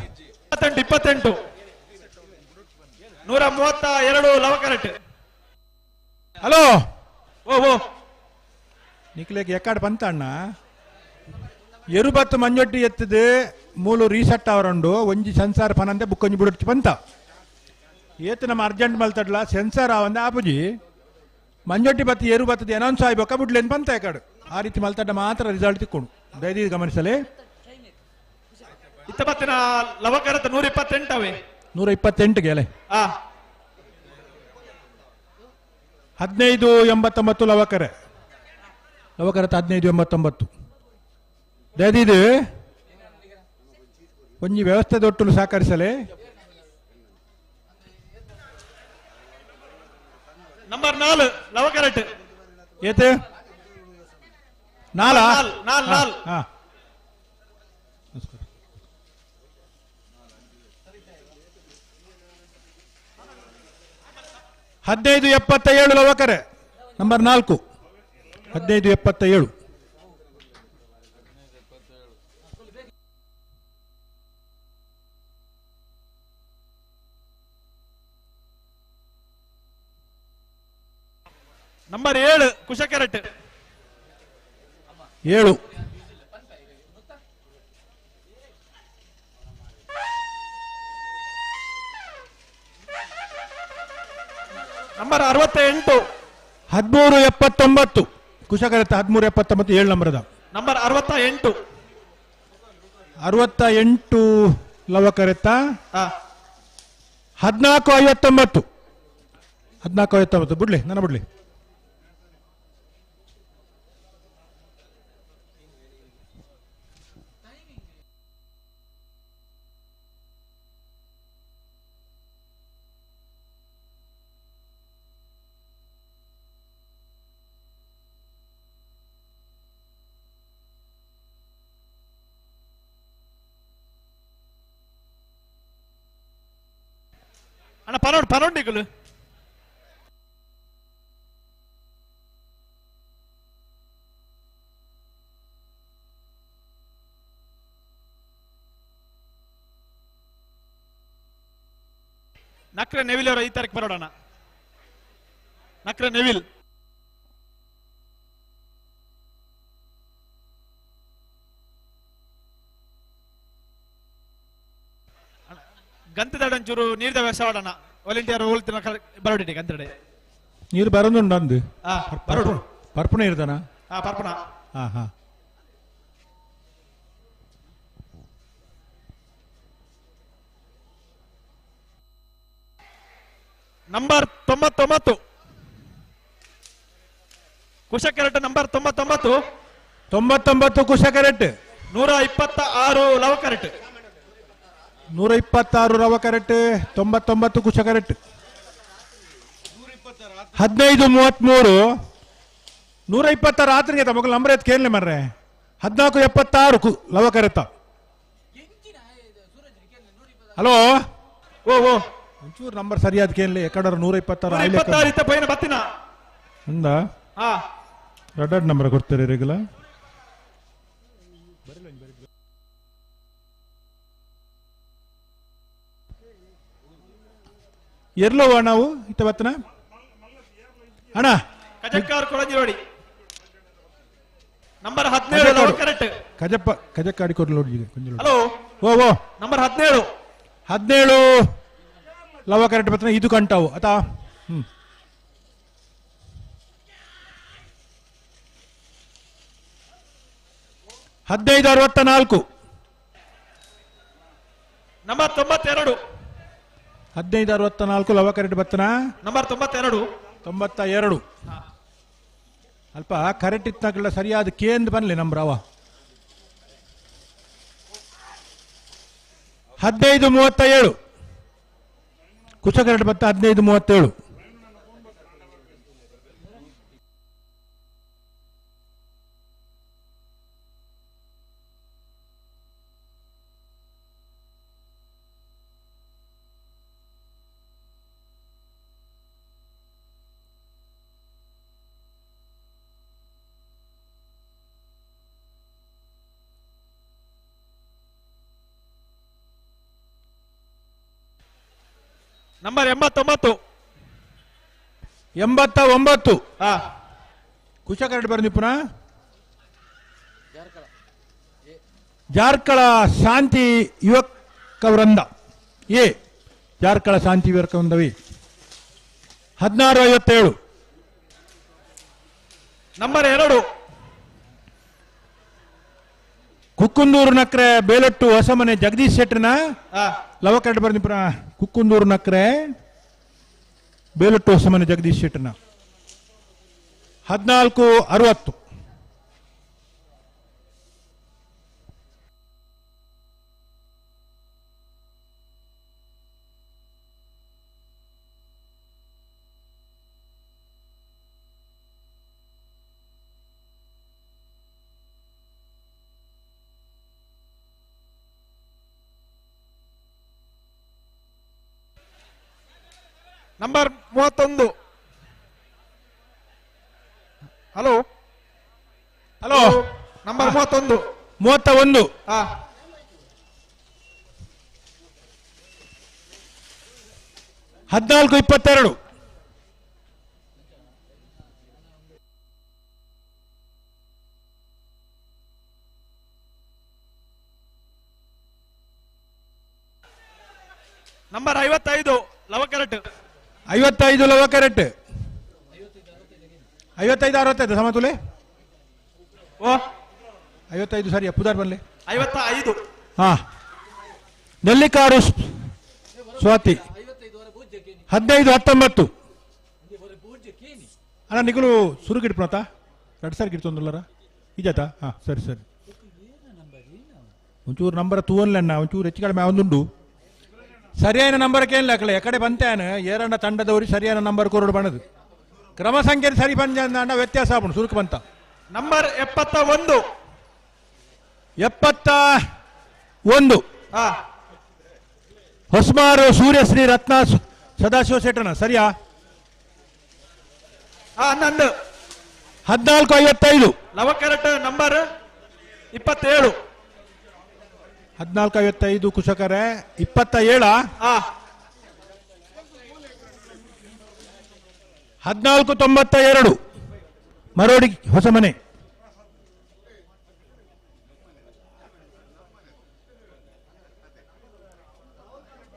28 132 ಲವಕರೆಟ್.
ಹಲೋ
ಓ ಓ
ನಿಕ್ಲೇಕ್ ಎಕ್ಕಾಡ್ ಬಂತ ಅಣ್ಣ. ಎರುಬತ್ತು ಮಂಜೊಟ್ಟಿ ಎತ್ತದು ಮೂಲು ರೀಸೆಟ್ ಅವರಂಡು ಒಂಜಿ ಸೆನ್ಸಾರ್ ಪನಂದೆ ಬುಕ್ ಒಂಜಿ ಬಿಡುತ್ತಿ ಬಂತ. ಏತು ನಮ್ಮ ಅರ್ಜೆಂಟ್ ಮಲ್ತಡ್ಲ ಸೆನ್ಸಾರ್ ಆವಂದೆ ಆಪುಜಿ. ಮಂಜೊಟ್ಟಿ ಬತ್ತಿ ಎರು ಬತ್ತದ ಅನೌನ್ಸ್ ಆಯ್ಬೇಕ ಬಿಡ್ಲೇನು ಬಂತ ಎಕಾಡು. ಆ ರೀತಿ ಮಲ್ತಡ್ಡ ಮಾತ್ರ ರಿಸಲ್ಟ್ ತಿಕ್ಕೊಂಡು ದಯದೀ ಗಮನಿಸಲಿ.
ಇತ್ತಬತ್ತಿನ ಲವಕರತ 128 ಅವೇ.
128 ಗೆ ಅಲೆ. 15.89 ಲವಕರೆ. ಲವಕರತ 15.89. ದಯದೀದು ಒಂಜಿ ವ್ಯವಸ್ಥೆ ದೊಟ್ಟಲು ಸಹಕರಿಸಲಿ.
ನಂಬರ್ 4 ಲವಕರೆಟ್.
ಏತೆ 4
4 4.
15.77 ಲವಕರೆ. ನಂಬರ್ 4 15.77.
ನಂಬರ್ 7 ಕುಶಕರೆಟ್.
7
ನಂಬರ್ 68.
13.79 ಕುಶಕರೆಟ್. 13.79 7 ನಂಬರದ.
ನಂಬರ್ 68.
68 ಲವಕರೆತ್ತ. 14.59. 14.59 ಬಿಡ್ಲಿ ನನ್ನ ಬಿಡ್ಲಿ.
ಅಣ್ಣ ಪನೋಡ್ ಪನೋಂಡಿಕಲು. ನಕ್ರೆ ನೆವಿಲ್ ಅವರ ಈ ತಾರೀಕು ಬರೋಣ. ನಕ್ರೆ ನೆವಿಲ್. ಗಂತದಡಂಚೂರು ನೀರ್ದ ವ್ಯವಸಾಯ ವಾಲಂಟಿಯರ್ ಹೋಲ್ತಿನ ಬರೋಡಿ ಗಂತಡೆ
ನೀರು ಬರೋದುಂಡು ಅಂದು
ಬರೋಡು
ಪರ್ಪುಣ ಇರ್ತಾನ
ಪರ್ಪುಣ
ಹಾ ಹಾ
ನಂಬರ್ 99 ಕುಶಕರೆಟ್ ನಂಬರ್ 99
99 ಕುಶಕರೆಟ್
126 ಲವ ಕರೆಟ್
126 ರವ ಕರೆಟ್ 99 ಕುಶಕರೆಟ್ 1533 126 ಆತ್ರಿಗೆ ತಮ್ಮ ನಂಬರ್ ಎತ್ ಕೇಳಲಿ ಮರ್ರೆ 1476 ಲವ ಕರೆತ ಹಲೋ
ಓ ಓ
ಒಂಚೂರು ನಂಬರ್ ಸರಿಯಾದ ಕೇಳಲಿ ಎಕಡರ 126
ಪೈನ ಬತ್ತಿನ
ಅಂದ ಎರಡೆರಡು ನಂಬರ್ ಕೊಡ್ತಾರೆ ರೆಗ್ಯುಲರ್ ಎರ್ಲೋವ ನಾವು ಇತ್ತ ಬತ್ತನ ಅಣ್ಣ
ಕಜಕ್ಕಾರ್ ಕೊಳಂಜಿರೋಡಿ ನಂಬರ್ 17 ಕರೆಕ್ಟ್
ಕಜಪ್ಪ ಕಜಕ್ಕಾಡಿ ಕೊಡ್ಲೋಡಿ ಈಗ
ಹಲೋ
ಓ ಓ
ನಂಬರ್ 17
17 ಲವ ಕರೆಕ್ಟ್ ಬತ್ತನ ಇದು ಕಂಟಾವು ಅತಾ ಹ್ಮ್ 1564
ನಂಬರ್ 92
1564 ಲವ ಕರೆಕ್ಟ್ ಬತ್ತನ
ನಂಬರ್ 92
92 ಅಲ್ಪ ಕರೆಕ್ಟ್ ಇತ್ತಲ್ಲ ಸರಿಯಾದ ಕೇಂದ್ರ ಬನ್ಲಿ ನಂಬರ್ ಅವ 1537 ಕುಶ ಕರೆಕ್ಟ್ ಬತ್ತ 1537
ನಂಬರ್ 89
89 ಕುಶ ಕರೆಕ್ಟ್ ಬರ ಪುನಃ ಜಾರ್ಕಳ ಶಾಂತಿ ಯುವಕ ವೃಂದ ಎ ಜಾರ್ಕಳ ಶಾಂತಿ ಯುವಕ ವೃಂದವಿ 1657
ನಂಬರ್ 2
ಕುಕ್ಕುಂದೂರು ನಕ್ರೆ ಬೇಲೊಟ್ಟು ಹೊಸಮನೆ ಜಗದೀಶ್ ಶೆಟ್ಟರ್ನ ಲವ ಕರೆಕ್ಟ್ ಬರ್ನಿ ಪುನಃ ಕುಕ್ಕುಂದೂರು ನಕ್ರೆ ಬೇಲೊಟ್ಟು ಹೊಸಮನೆ Jagdish ಶೆಟ್ಟರ್ನ 1460
number 31 hello
hello
number 31
31 1422
number 55 ಲವ ಕರೆಕ್ಟ್
55 ಲವ ಕರೆಕ್ಟ್ 55 65 ಸಮತುಲೆ
ಓ
55 ಸರಿ ಪುದಾರ್ ಬನ್ಲಿ
55
ಹಾ ನೆಲ್ಲಿಕಾರು ಸ್ವಾತಿ 15 19 ಅಣ್ಣ ನಿಗುಲು ಸುರುಗಿಡ್ಪಣತ ಎರಡು ಸಾರಿ ಗಿಡ್ತೊಂದುಲ್ಲರ ಈಜಾತ ಹಾ ಸರಿ ಸರಿ ಒಂಚೂರು ನಂಬರ್ ತೂವನ್ಲೆ ಅಣ್ಣ ಒಂಚೂರು ಹೆಚ್ಚು ಕಡಿಮೆ ಒಂದುಂಡು ಸರಿಯಾದ ನಂಬರ್ ಕೇಳಲ್ಲ ಅಕಲೆ ಎಕಡೆ ಬಂತೇನು ಏರಣ್ಣ ತಂಡದವರು ಸರಿಯಾದ ನಂಬರ್ ಕೊರಡು ಬಣದು ಕ್ರಮ ಸಂಖ್ಯೆ ಸರಿ ಬಂದ ಅಣ್ಣ ವ್ಯತ್ಯಾಸ ಆಪುಂಡು ಸುರುಕು ಬಂತ
ನಂಬರ್ 71
71 ಹೊಸ್ಮಾರು ಸೂರ್ಯಶ್ರೀ ರತ್ನ ಸದಾಶಿವ ಶೆಟ್ಟಣ ಸರಿಯಾ
11
1455
ಲವ ಕರೆಕ್ಟ್ ನಂಬರ್ 27
1455 ಕುಶಕರೆ 27 1492 ಮರೋಡಿ ಹೊಸಮನೆ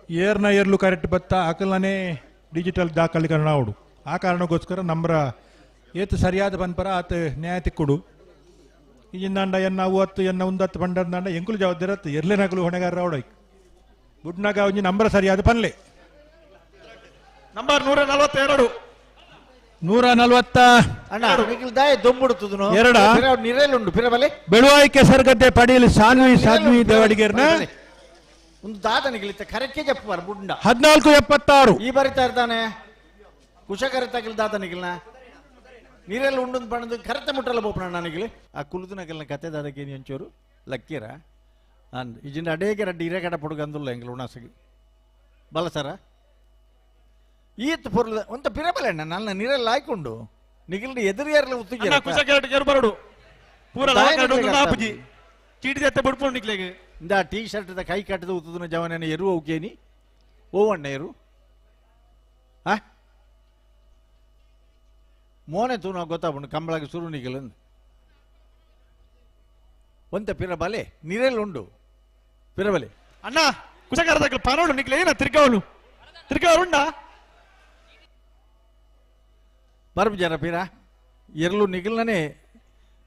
ಏರ್ನ ಏರ್ಲು ಕರೆಕ್ಟ್ ಬತ್ತ ಅಕಲನೇ ಡಿಜಿಟಲ್ ದಾಖಲೆಕರಣ ಅವಡು. ಆ ಕಾರಣಕ್ಕೋಸ್ಕರ ನಂಬ್ರ ಏತು ಸರಿಯಾದ ಪನ್ಪರ ಆತ ನ್ಯಾಯ ತಿಕ್ಕುಡು. ಈಜಿಂದಾಂಡ ಎನ್ನ ಅವತ್ತು ಎನ್ನ ಉಂದತ್ತು ಪಂಡರ್ದಾಂಡ ಎಂಕುಲು ಜವಾಬ್ದಾರಿ ಎರ್ಲೆ ನಕಲು ಹೊಣೆಗಾರರ ಅವಡ ಬುಡ್ನಾಗ ಒಂಜಿ ನಂಬರ ಸರಿಯಾದ ಪನ್ಲೆ.
ನಂಬರ್ 142.
142 ಬೆಳುವಾಯಿ ಕೆಸರುಗದ್ದೆ ಪಡೀಲ್ ಸಾನ್ವಿ ಸಾನ್ವಿ ದೇವಡಿಗೇರ್ನ
ಒಂದು ದಾದನಿಗಿಲಿತ್ತ ಕರೆಕ್ಕೆ ಜಪ್ಪುವಾರ ಬುಡ್ಡ
1476
ಈ ಬರಿತಾ ಇರ್ತಾನೆ ಕುಶಕರ ತಗಿಲ್ ದಾದನಿಗಿಲ್ನ ನೀರೆಲ್ಲ ಉಂಡು ಬಣ್ಣದ ಕರೆತ ಮುಟ್ಟಲ್ಲ ಬೋಪಣ ನನಗಿಲಿ ಆ ಕುಲುದನಗಲ್ನ ಕತೆ ದಾದಕ್ಕೆ ಒಂಚೂರು ಲಕ್ಕೀರ ಅಂದ್ ಇಜಿಂದ ಅಡೇಗೆ ರಡ್ಡಿ ಹಿರೇಕಡ ಪೊಡುಗಂದುಲ್ಲ ಎಂಗ್ಲ ಉಣಾಸಗಿ ಬಲ ಸರ ಈತ್ ಪೊರ್ಲ ಒಂತ ಪಿರಬಲೆ ಅಣ್ಣ ನನ್ನ ನೀರೆಲ್ಲ ಹಾಕೊಂಡು ನಿಗಿಲ್ ಎದುರಿಯಾರಲ್ಲ ಉತ್ತುಜಿ
ಬರಡು ಪೂರ ಚೀಟಿ ಎತ್ತ ಬಡ್ಪೊಂಡು ನಿಕ್ಲೆಗ್
ಇಂದ ಟೀ ಶರ್ಟ್ the ಕೈ ಕಟ್ಟದ ಉತ್ತುದನ ಜವನ ಎರು ಓಕೇನಿ ಓವಣ್ಣ ಎರು ಆ ಮೋನೆ ತೂನ ಗೊತ್ತಾಪುಂಡು ಕಂಬಳಗೆ ಸುರು ನಿಗಲ್ ಒಂತ ಪಿರಬಲೆ ನೀರೆಲ್ಲ ಉಂಡು ಪಿರಬಲೆ
ಅಣ್ಣ ಕುಶಕರದಕ್ಕೆ ಪನೋಡು ನಿಕ್ಲೆ ಏನ ತಿರ್ಗವನು ತಿರ್ಗವರುಂಡ
ಬರ್ಬು ಜರ ಪಿರ ಎರ್ಲು ನಿಗಲ್ನೇ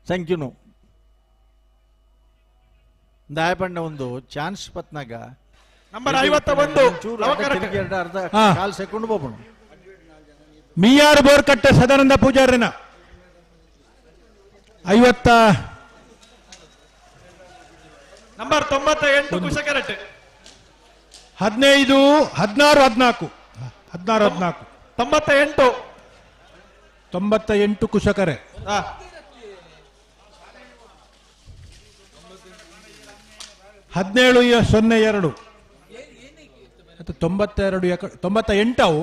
ಸಂಖ್ಯನು ದಾಯಪಂಡ ಒಂದು ಚಾನ್ಸ್ ಪತ್ನಾಗ
ನಂಬರ್ 51
ಅರ್ಧ ಕಾಲ್ ಸೆಕೆಂಡ್ ಬೋಪಣ.
ಮಿಯಾರ್ ಬೋರ್ಕಟ್ಟೆ ಸದಾನಂದ ಪೂಜಾರಿನ 50
ನಂಬರ್ 98 ಕುಶಕರಟ್ಟೆ
15 16 14 16 14
98
98 ಕುಶಕರೆ. 17 02 92 98 ಅವು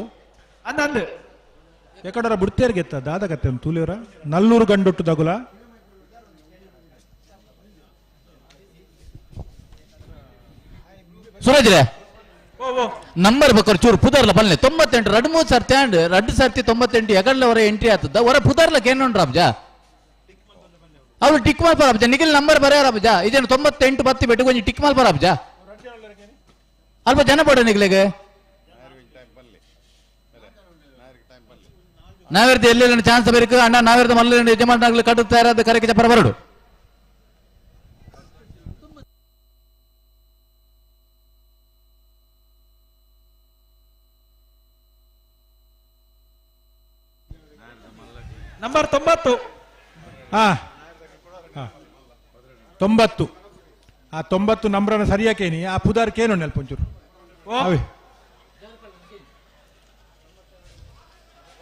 ಅಂದಂದು
ಎಕಡರ ಬುಡ್ತೇರ್ಗೆತ್ತ ದಾದಗತ್ತೆ ತೂಲಿಯವರ ನಲ್ಲೂರು ಗಂಡುಟ್ಟು ದಗುಲ
ಸುರಜ್ರೆ ನಂಬರ್ ಬೇಕಾದ್ರೆ ಚೂರು ಪುದರ್ಲ ಬಲ್ಲೆ 98 2 3 ಸರ್ತಿ ಅಂಡ್ 2 ಸರ್ತಿ 98 ಎಗಡ್ಲ ಹೊರ ಎಂಟ್ರಿ ಆತದ ಹೊರ ಪುದರ್ಲಕ್ಕೆ ಏನು ರಾಬ್ಜ ಅವ್ರು ಟಿಕ್ ಮಾಲ್ ಅಬ್ಜ ನಿಖಿಲ್ ನಂಬರ್ ಬರೆಯಾರ ಅಬ್ಜ ಇದೇನು 98 ಬತ್ತಿ ಬೆಟ್ಟು ಕೊಂಚ ಟಿಕ್ ಮಾಲ್ ಅಬ್ಜ ಅಲ್ಪ ಜನ ಬೋಡ ನಿಗ್ಲಿಗೆ ನಾವಿರ್ದು ಎಲ್ಲಿ ಚಾನ್ಸ್ ಬೇಕು ಅಣ್ಣ ನಾವಿರ್ದು ಮಲ್ಲ ಯಜಮಾನಾಗ್ಲಿ ಕಟ್ಟುತ್ತಾ ಇರೋದು ಕರೆಗೆ ಚಪ್ಪರ ಬರಡು.
ನಂಬರ್ 90.
ಹಾ 90 ಆ 90 ನಂಬರನ್ನು ಸರಿಯಾಕೇನಿ ಆ ಪುದಾರ್ಕೇನು ನೆಲ್ಪೊಂಚೂರು ಅವೇ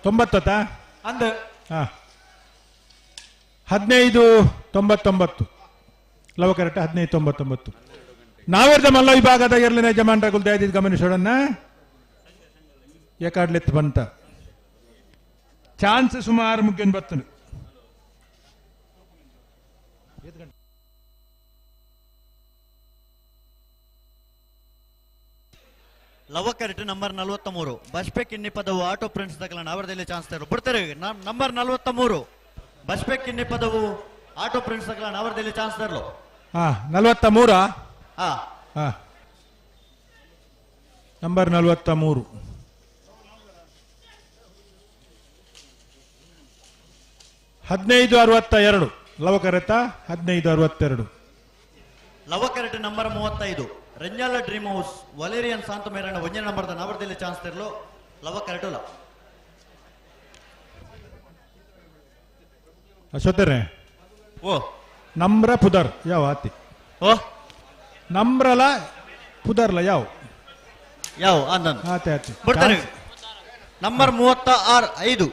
90
ಅಂದ
15 99 ಲವ ಕರೆಕ್ಟ್ 15 99. ನಾವೇರ್ದ ಮಲ್ಲ ವಿಭಾಗದ ಎರಡನೇ ಯಜಮಾನ್ರಗುಲ್ ದಯದಿದ್ದು ಗಮನಿಸೋಣ. ಏಕಾಡ್ಲೆತ್ತು ಬಂತ ಚಾನ್ಸ್ ಸುಮಾರು ಮುಗ್ಗನ್ ಬತ್ತನು.
ಲವಕರೆಟ್ ನಂಬರ್ 43 ಬಸ್ಪೆ ಕಿನ್ನಿ ಪದವು ಆಟೋ ಪ್ರಿಂಟ್ಸ್ ತಗಲ ಅವರದಲ್ಲಿ ಚಾನ್ಸ್ ತರು ಬಿಡ್ತಾರೆ. ನಂಬರ್ 43 ಬಸ್ಪೆ ಕಿನ್ನಿ ಪದವು ಆಟೋ ಪ್ರಿಂಟ್ಸ್ ತಗಲ ಅವರದಲ್ಲಿ ಚಾನ್ಸ್ ತರಲು.
ಹಾ 43.
ಹಾ
ಹಾ ನಂಬರ್ 43. 15 62 ಲವಕರೆತ 15 62.
ಲವಕರೆಟ್ number 35 Renjala dream house Valerian Santa ಮೇರಣ್ಣ ಒಂಜನೇ ನಂಬರ್ದ ನವರದಲ್ಲಿ ಚಾನ್ಸ್ ತರಲು ಲವಕರೆಟುಲ.
ಅಶ್ವಥರೇ
ಓ
ನಮ್ರ ಪುದರ್ ಯಾವ ಆತಿ
ಓ
ನಮ್ರಲ ಪುದರ್ಲ ಯಾವ
ಯಾವ ಅಂದನ್
ಆತೆ ಆತಿ
ಬಿಡ್ತಾರೆ. ನಂಬರ್ 36 5.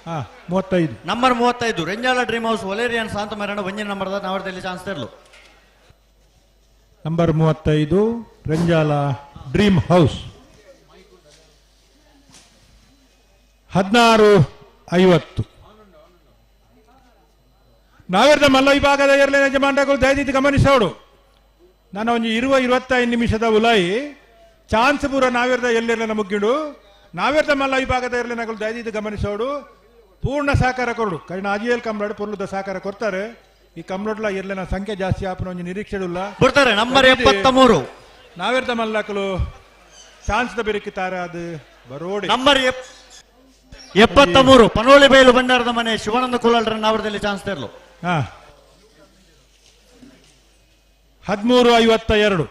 ಹಾ 35
number 35 Renjala dream house Valerian Santa ಮೇರಣ್ಣ ಒಂಜನೇ ನಂಬರ್ದ ನವರದಲ್ಲಿ ಚಾನ್ಸ್ ತರಲು.
Number 35 Renjala dream house 16 50. ನಾವೇರ್ದ ಮಲ್ಲ ವಿಭಾಗದ ಎರಡನೇ ಯಜಮಾನರು ದಯದಿದ್ದು ಗಮನಿಸೋಡು. ನಾನು ಒಂದು 25 ನಿಮಿಷದ ಉಲಾಯಿ ಚಾನ್ಸ್ ಪೂರ ನಾವೇರ್ದ ಎಲ್ಲೆಲ್ಲ ಮುಗ್ಗಿಡು. ನಾವೇರ್ದ ಮಲ್ಲ ವಿಭಾಗದ ಎರಡನೇ ದಯದಿದ್ದು ಗಮನಿಸೋಡು. ಪೂರ್ಣ ಸಹಕಾರ ಕೊರಡು ಕೈನ ಅಜಿಯಲ್ ಕಂಬ್ಲಾಡು ಪೊರ್ಲುದ ಸಹಕಾರ ಕೊಡ್ತಾರೆ. ಈ ಕಂಬ್ಲೋಡ್ಲ ಇರ್ಲಿನ ಸಂಖ್ಯೆ ಜಾಸ್ತಿ ಆಪನ ಒಂಜಿ ನಿರೀಕ್ಷೆ ಇಲ್ಲ
ಬಿಡ್ತಾರೆ. ನಂಬರ್ 73
ನಾವೇರ್ದ ಮಲ್ಲಕಲು ಚಾನ್ಸ್ the ಬೆರಕಿ ತಾರಾದ ಬರೋಡಿ.
ನಂಬರ್ 73 ಪನೋಳಿ ಬೈಲು ಭಂಡಾರದ ಮನೆ ಶಿವಾನಂದ ಕುಲಾಲ್ರ ನಾವರದಲ್ಲಿ ಚಾನ್ಸ್ ತರಲು.
13:52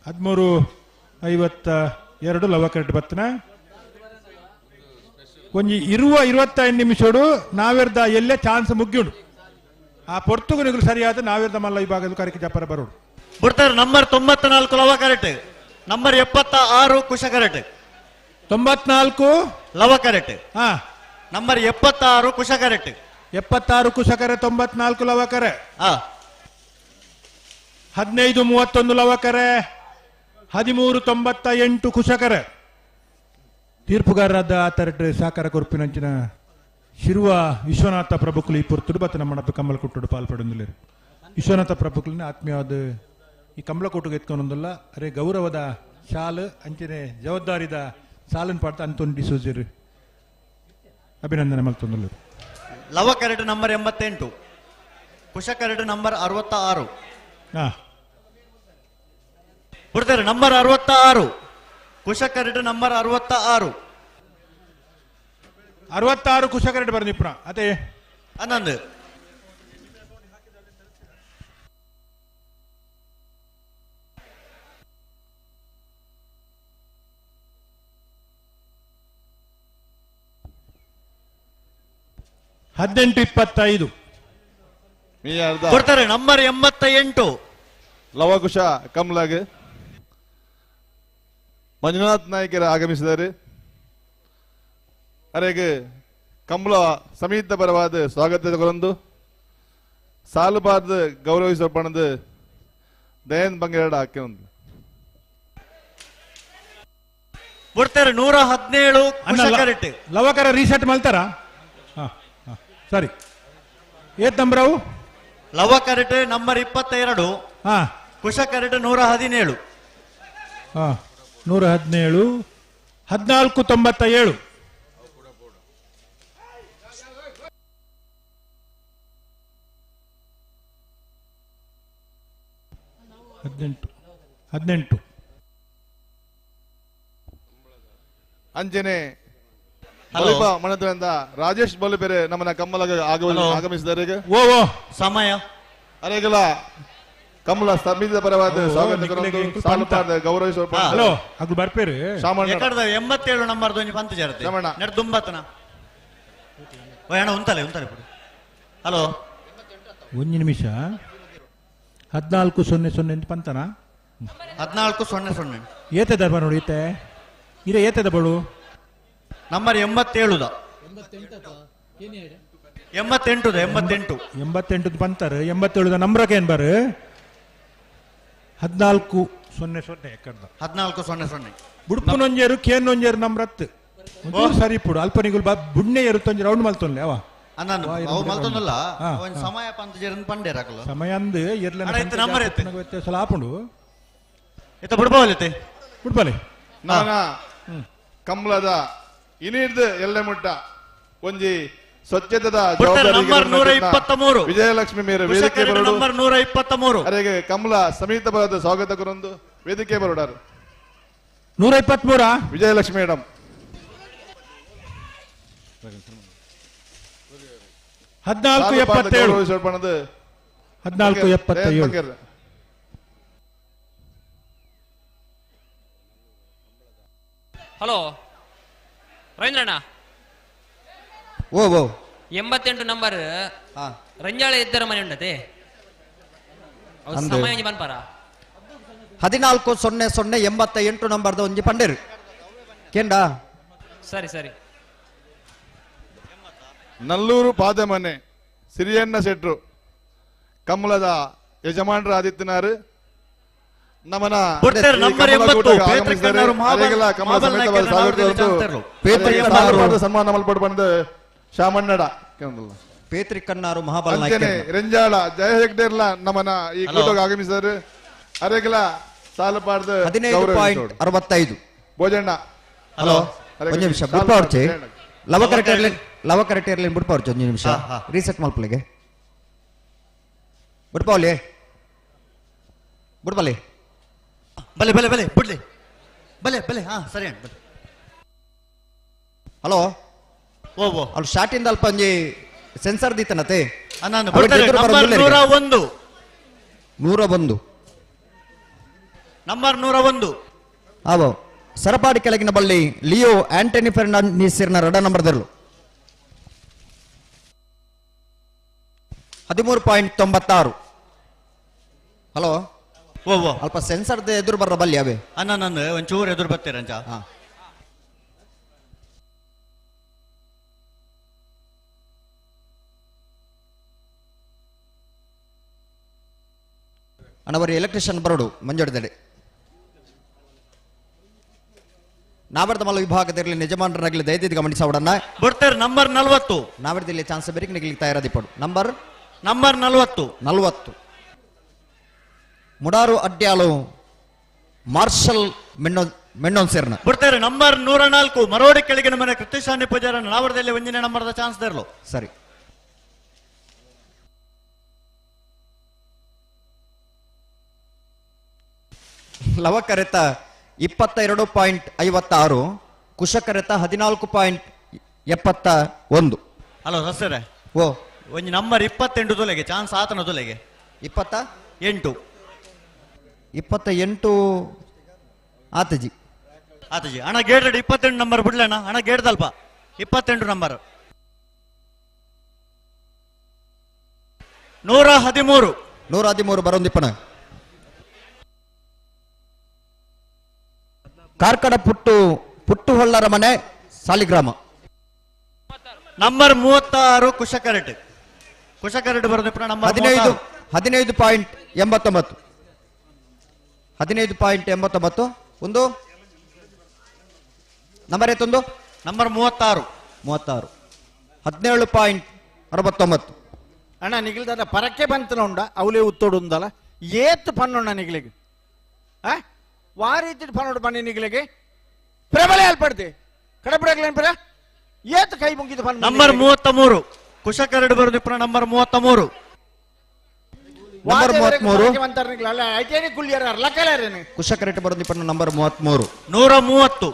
13:52 ಲವಕರೆಟ್ ಬತ್ತನ ಒಂಜಿ ಇರುವ 25 ನಿಮಿಷಡು ನಾವೆರ್ದ ಎಲ್ಲೇ ಚಾನ್ಸ್ ಮುಗ್ಯುಂಡು. ಆ ಪೊರ್ತುಗನಿಗೂ ಸರಿಯಾದ ನಾವೆರ್ದ ಮಲ್ಲ ವಿಭಾಗದ ಕರೆಕ್ ಜಪ್ಪರ ಬರೋಡು.
ಬಿಡ್ತಾರೆ ನಂಬರ್ 94 ಲವ ಕರೆಟ್, ನಂಬರ್ 76 ಕುಶ ಕರೆಟ್.
94
ಲವ ಕರೆಟ್, ನಂಬರ್ 76 ಕುಶ ಕರೆಟ್.
76 ಕುಶಕರೆ, 94 ಲವಕರೆ. 15:31 ಲವಕರೆ, 13:98 ಕುಶಕರೆ. ತೀರ್ಪುಗಾರರಾದ ಆತರಟ್ ಸಾಕಾರ ಕೊರ್ಪಿನಂಚಿನ ಶಿರುವ ವಿಶ್ವನಾಥ ಪ್ರಭುಕುಲು ಈ ಪೊರ್ತುಡು ಬತ್ತ ನಮ್ಮನಪ್ಪ ಕಮ್ಮಲಕುಟ್ಟುಡು ಪಾಲ್ಪಡೊಂದುಲ್ಲೆರ್. ವಿಶ್ವನಾಥ ಪ್ರಭುಕುಲಿನ ಆತ್ಮೀಯವಾದ ಈ ಕಮ್ಮಲಕೋಟುಗೆ ಎತ್ಕೊಂಡೊಂದುಲ್ಲ ಅರೆ ಗೌರವದ ಶಾಲು ಅಂಚನೆ ಜವಾಬ್ದಾರಿದ ಸಾಲನ್ ಪಾಡ್ತ ಅಂತೊಂದು ಡಿಸೋಜರ್ ಅಭಿನಂದನೆ ಮಲ್ತೊಂದುಲ್ಲೆರ್.
ಲವ ಕರೆಟ್ ನಂಬರ್ 88, ಕುಶ ಕರೆಟ್ ನಂಬರ್ 66. ಬಿಡ್ತಾರೆ ನಂಬರ್ 66, ಕುಶ ಕರೆಟ್ ನಂಬರ್ 66.
66 ಕುಶ ಕರೆಟ್ ಬರ್ನಿಪ್ರ ಅದೇ
ಆನಂದ್.
18:25
ಕೊಡ್ತಾರೆ ನಂಬರ್ 88
ಲವಕುಶ ಕಮಲಾಗ್ ಮಂಜುನಾಥ್ ನಾಯ್ಕರ ಆಗಮಿಸಿದ್ದಾರೆ. ಅರೆಗೆ ಕಮಲ ಸಮೀತ ಪರವಾದ ಸ್ವಾಗತ ಕೊರೊಂದು ಸಾಲುಬಾರ್ದು ಗೌರವಿಸುವ ಪಣದು ದಯನ್ ಬಂಗೇರಡ ಹಾಕಿ
ಬಿಡ್ತಾರೆ 117 ಕುಶ ಕರೆಟ್.
ಲವಕರ ರೀಸೆಟ್ ಮಲ್ತಾರ? ಸರಿ, ಏತ್ ನಂಬರ್ ಅವು?
ಲವ ಕರೆಟ್ ನಂಬರ್ 22, ಕುಶ ಕರೆಟ್ 117.
117 14:97. 18
ಅಂಜನೆ ಮನದಿಂದ ರಾಜೇಶ್ ಬಲಿಪೆರೆ ನಮ್ಮನ್ನ ಕಮ್ಮಲ ಆಗಮಿಸಿದರೆ
ಸಮಯ
ಅರೆಗಲ ಕಮಲ ಸಮಿತಿಯ ಪರವಾದ ಸ್ವಾಗತ ಗೌರವಿಸುವ
ಬರ್ಪೇರು.
87 ನಂಬರ್ ಒಂಜಿ ಪಂತ ಜರತೆ ನೆಡ್ ದುಂಬತನ ಉಂತಲೆ ಉಂತಲೆ. ಹಲೋ,
ಒಂದು ನಿಮಿಷ. 14:00 ಅಂತ ಪಂತನ
14:00
ಏತೆ ದರ್ಬ ನೋಡಿ, ಏತೆ ಇರೇ ಏತೆದ ಬಳು
ನಂಬರ್ 87 88 88
88 ಪಂತಾರ 87 ನಂಬರಕ್ಕೆ ಏನ್ ಬಾರು 14:00 ಎಕ್ಕಡ್ದ
14:00
ಬುಡ್ಪುನೊಂಜೇರು ಕೇನೊಂಜೇರು ನಂಬ್ರತ್ತು ಸರಿ ಪುಡು ಅಲ್ಪನಿಗುಲ್ ಬಾ ಬುಡ್ನೆ ಎರುತ್ತೊಂಜಿ ರೌಂಡ್ ಮಲ್ತೊನ್ಲೆ ಅವ
ಮಲ್ತೊಂದಲ್ಲ ಸಮಯ ಪಂತ ಜೇರನ್ ಪಂಡೇರ್ ಹಾಕಲು
ಸಮಯ ಅಂದು ಎರ್ಲ
ನಂಬರ್ ಐತೆ
ವ್ಯತ್ಯಾಸ ಆಪುಂಡು
ಇತ್ತ ಬುಡ್ಬಾವಲಿತೆ
ಬುಡ್ಬಾಲೆ
ನಾನ ಕಮಲದ ಇನಿರ್ದು ಎಲ್ಲೆ ಮುಟ್ಟ ಒಂಜಿ ಸ್ವಚ್ಛತೆದ
ಜವಾಬ್ದಾರಿ
ವಿಜಯಲಕ್ಷ್ಮಿ ಮೇರೆ ವೇದಿಕೆ ಬರೋಡು
ನಂಬರ್ 123
ಅರೆಗೆ ಕಮಲ ಸಮೀತ ಬರದ ಸ್ವಾಗತ ಕೊರೊಂದು ವೇದಿಕೆ ಬರೋಡಾರು
123
ವಿಜಯಲಕ್ಷ್ಮಿ ಮೇಡಮ್
14:77 14:77.
ಹಲೋ ರವೀಂದ್ರಣ್ಣ,
ಓ ಓ
88 ನಂಬರ್ ರಂಜಾಳೆ ಇದ್ದರ ಮನೆ ಉಂಡತೆ ಸಮಯ ಒಂಜಿ ಪನ್ಪಾರ
14:00 88 ನಂಬರ್ದ ಒಂಜಿ ಪಂಡೇರು ಕೇಂಡ.
ಸರಿ ಸರಿ.
ನಲ್ಲೂರು ಪಾದಮನೆ ಸಿರಿಯಣ್ಣ ಶೆಟ್ರು ಕಮಲದ ಯಜಮಾನರ ಆದಿತ್ಯನಾರು ನಮನ ಸನ್ಮಾನ ಮಲ್ಪಡ್ ಬಂದು ಶಾಮಣ್ಣಡ
ಪೇತ್ರಿಕಣ್ಣಾರು ಮಹಾಬಲ
ರೆಂಜಾಳ ಜಯ ಹೆಗ್ಡೇರ್ಲ ನಮನ ಈ ಕೂಟಕ್ಕೆ ಆಗಮಿಸಿದರು. ಅರೆಗಲ ಸಾಲಪಾಡ್ದು
15.65
ಭೋಜಣ್ಣ.
ಹಲೋ, ಒಂದು ನಿಮಿಷ ಬುಡ್ಪಾವರ್ಚಿ ಲವ ಕರೆಕ್ಟ್ ಇರ್ಲಿ ಬುಡ್ಪಾವರ್ಚಿ ಒಂದು ನಿಮಿಷ ರೀಸೆಟ್ ಮಲ್ಪಲಿಗೆ ಬುಡ್ಪಾವಲಿ ಬುಡ್ಬಲಿ
ಬಲೆ ಬಲೆ ಬಲೆ ಬಿಡ್ಲಿ. ಬಲೆ ಬಲೆ, ಹಾ ಸರಿ ಅಣ್ಣ ಬಲೆ.
ಹಲೋ
ಓ ಓ
ಅಲ್ಲಿ ಸ್ಟಾರ್ಟಿಂದ ಅಲ್ಪ ಒಂಜಿ ಸೆನ್ಸರ್ ದೀತನತೆ.
ನಾನು ನಂಬರ್ 101.
101
ನಂಬರ್ 101.
ಆವೋ ಸರಪಾಡಿ ಕೆಳಗಿನ ಬಳ್ಳಿ ಲಿಯೋ ಆಂಟನಿ ಫೆರ್ನಾಂಡಿಸ್ ರಡ ನಂಬರ್ ದರ್ಲು 13.96. ಹಲೋ
ಓ ಓ
ಅಲ್ಪ ಸೆನ್ಸರ್ ಎದುರು ಬರ್ರ ಬಲ್ಲಿ ಅವೇ.
ಅಣ್ಣ ನಾನು ಒಂಚೂರು ಎದುರು ಬರ್ತೀರಂಚ.
ಅಣ್ಣವರಿ ಎಲೆಕ್ಟ್ರಿಷಿಯನ್ ಬರೋಡು ಮಂಜೋಡಿದಡೆ ನಾವರ್ದಮಲ್ಲ ವಿಭಾಗದಲ್ಲಿ ಯಜಮಾನರಾಗಲಿ ದಯದಿದ್ದು ಗಮನಿಸೋಡನ್ನ
ಬರ್ತಾರೆ. ನಂಬರ್ 40
ನಾವರ್ದಲ್ಲಿ ಚಾನ್ಸ್ ಬೇರೆ ನಿಗಲಿ ತಯಾರದಿಪ್ಪಡು. Number
number 40
40 Mudaru Adyalu marshal ಮೆಣ್ಣೋನ್ ಸೇರ್ನ
ಬರ್ತಾರೆ. ನಂಬರ್ 104 ಮರೋಡಿ ಕೆಳಗಿನ ಮನೆ ಕೃತಿಶಾನಿ ಪೂಜಾರ ನಾವರ್ದಲ್ಲಿ ಒಂದಿನ ನಂಬರ್ದ ಚಾನ್ಸ್ ತರಲು.
ಸರಿ ಲವಕರೆತ 22.56, ಕುಶಕರೆತ 14.71.
ಹಲೋ ಸರ್,
ಓ
ಒಂದು ನಂಬರ್ 28 ತೊಲೆಗೆ ಚಾನ್ಸ್ ಆತನ ತೊಲೆಗೆ.
28
28
28 ಆತಜಿ
ಆತಜಿ ಅಣ್ಣ ಗೇಟ್ 28 ನಂಬರ್ ಬಿಡ್ಲಣ್ಣ. ಅಣ್ಣ ಗೇಟ್ದಲ್ಪ 28 ನಂಬರ್. 113
113 ಬರೋಂದಿಪ್ಪಣ. ಕಾರ್ಕಡ ಪುಟ್ಟು ಪುಟ್ಟುಹೊಳ್ಳರ ಮನೆ ಸಾಲಿಗ್ರಾಮ.
ನಂಬರ್ 36 ಕುಶಕರೆಟ್ ಕುಶಕರೆಟ್ ಬರೋದಿಪ್ಪಣ ನಂಬರ್
15.89 15.89. ಒಂದು ನಂಬರ್ ಎತ್ತೊಂದು
ನಂಬರ್ 36
36 17.69.
ಅಣ್ಣ ನಿಗಿಲ್ದಾದ ಪರಕ್ಕೆ ಬಂತನ ಉಂಡ ಅವಲೇ ಉತ್ತೋಡು ಉಂದಲ್ಲ ಏತ್ ಪನ್ನೊಣ್ಣ ನಿಗಿಲಿಗೆ ಆ ವಾರೀತಿ ಪನ್ನೋಡು ಬನ್ನಿ ನಿಗಿಲಿಗೆ ಪ್ರಬಲ ಅಲ್ಪಡ್ತಿ ಕಡಪಡಗ್ಲೇನ್ ಪರ ಏತ್ ಕೈ ಮುಗಿದು ಪನ್ನ.
ನಂಬರ್ 33 ಕುಶಕರಡು ಬರೋದಿಪ್ಪಣ ನಂಬರ್ 33.
ನಂಬರ್ 33
ಕುಶಕರೆಟ್
ಬರೋದಿಪ್ಪಣ ನಂಬರ್ 33.
130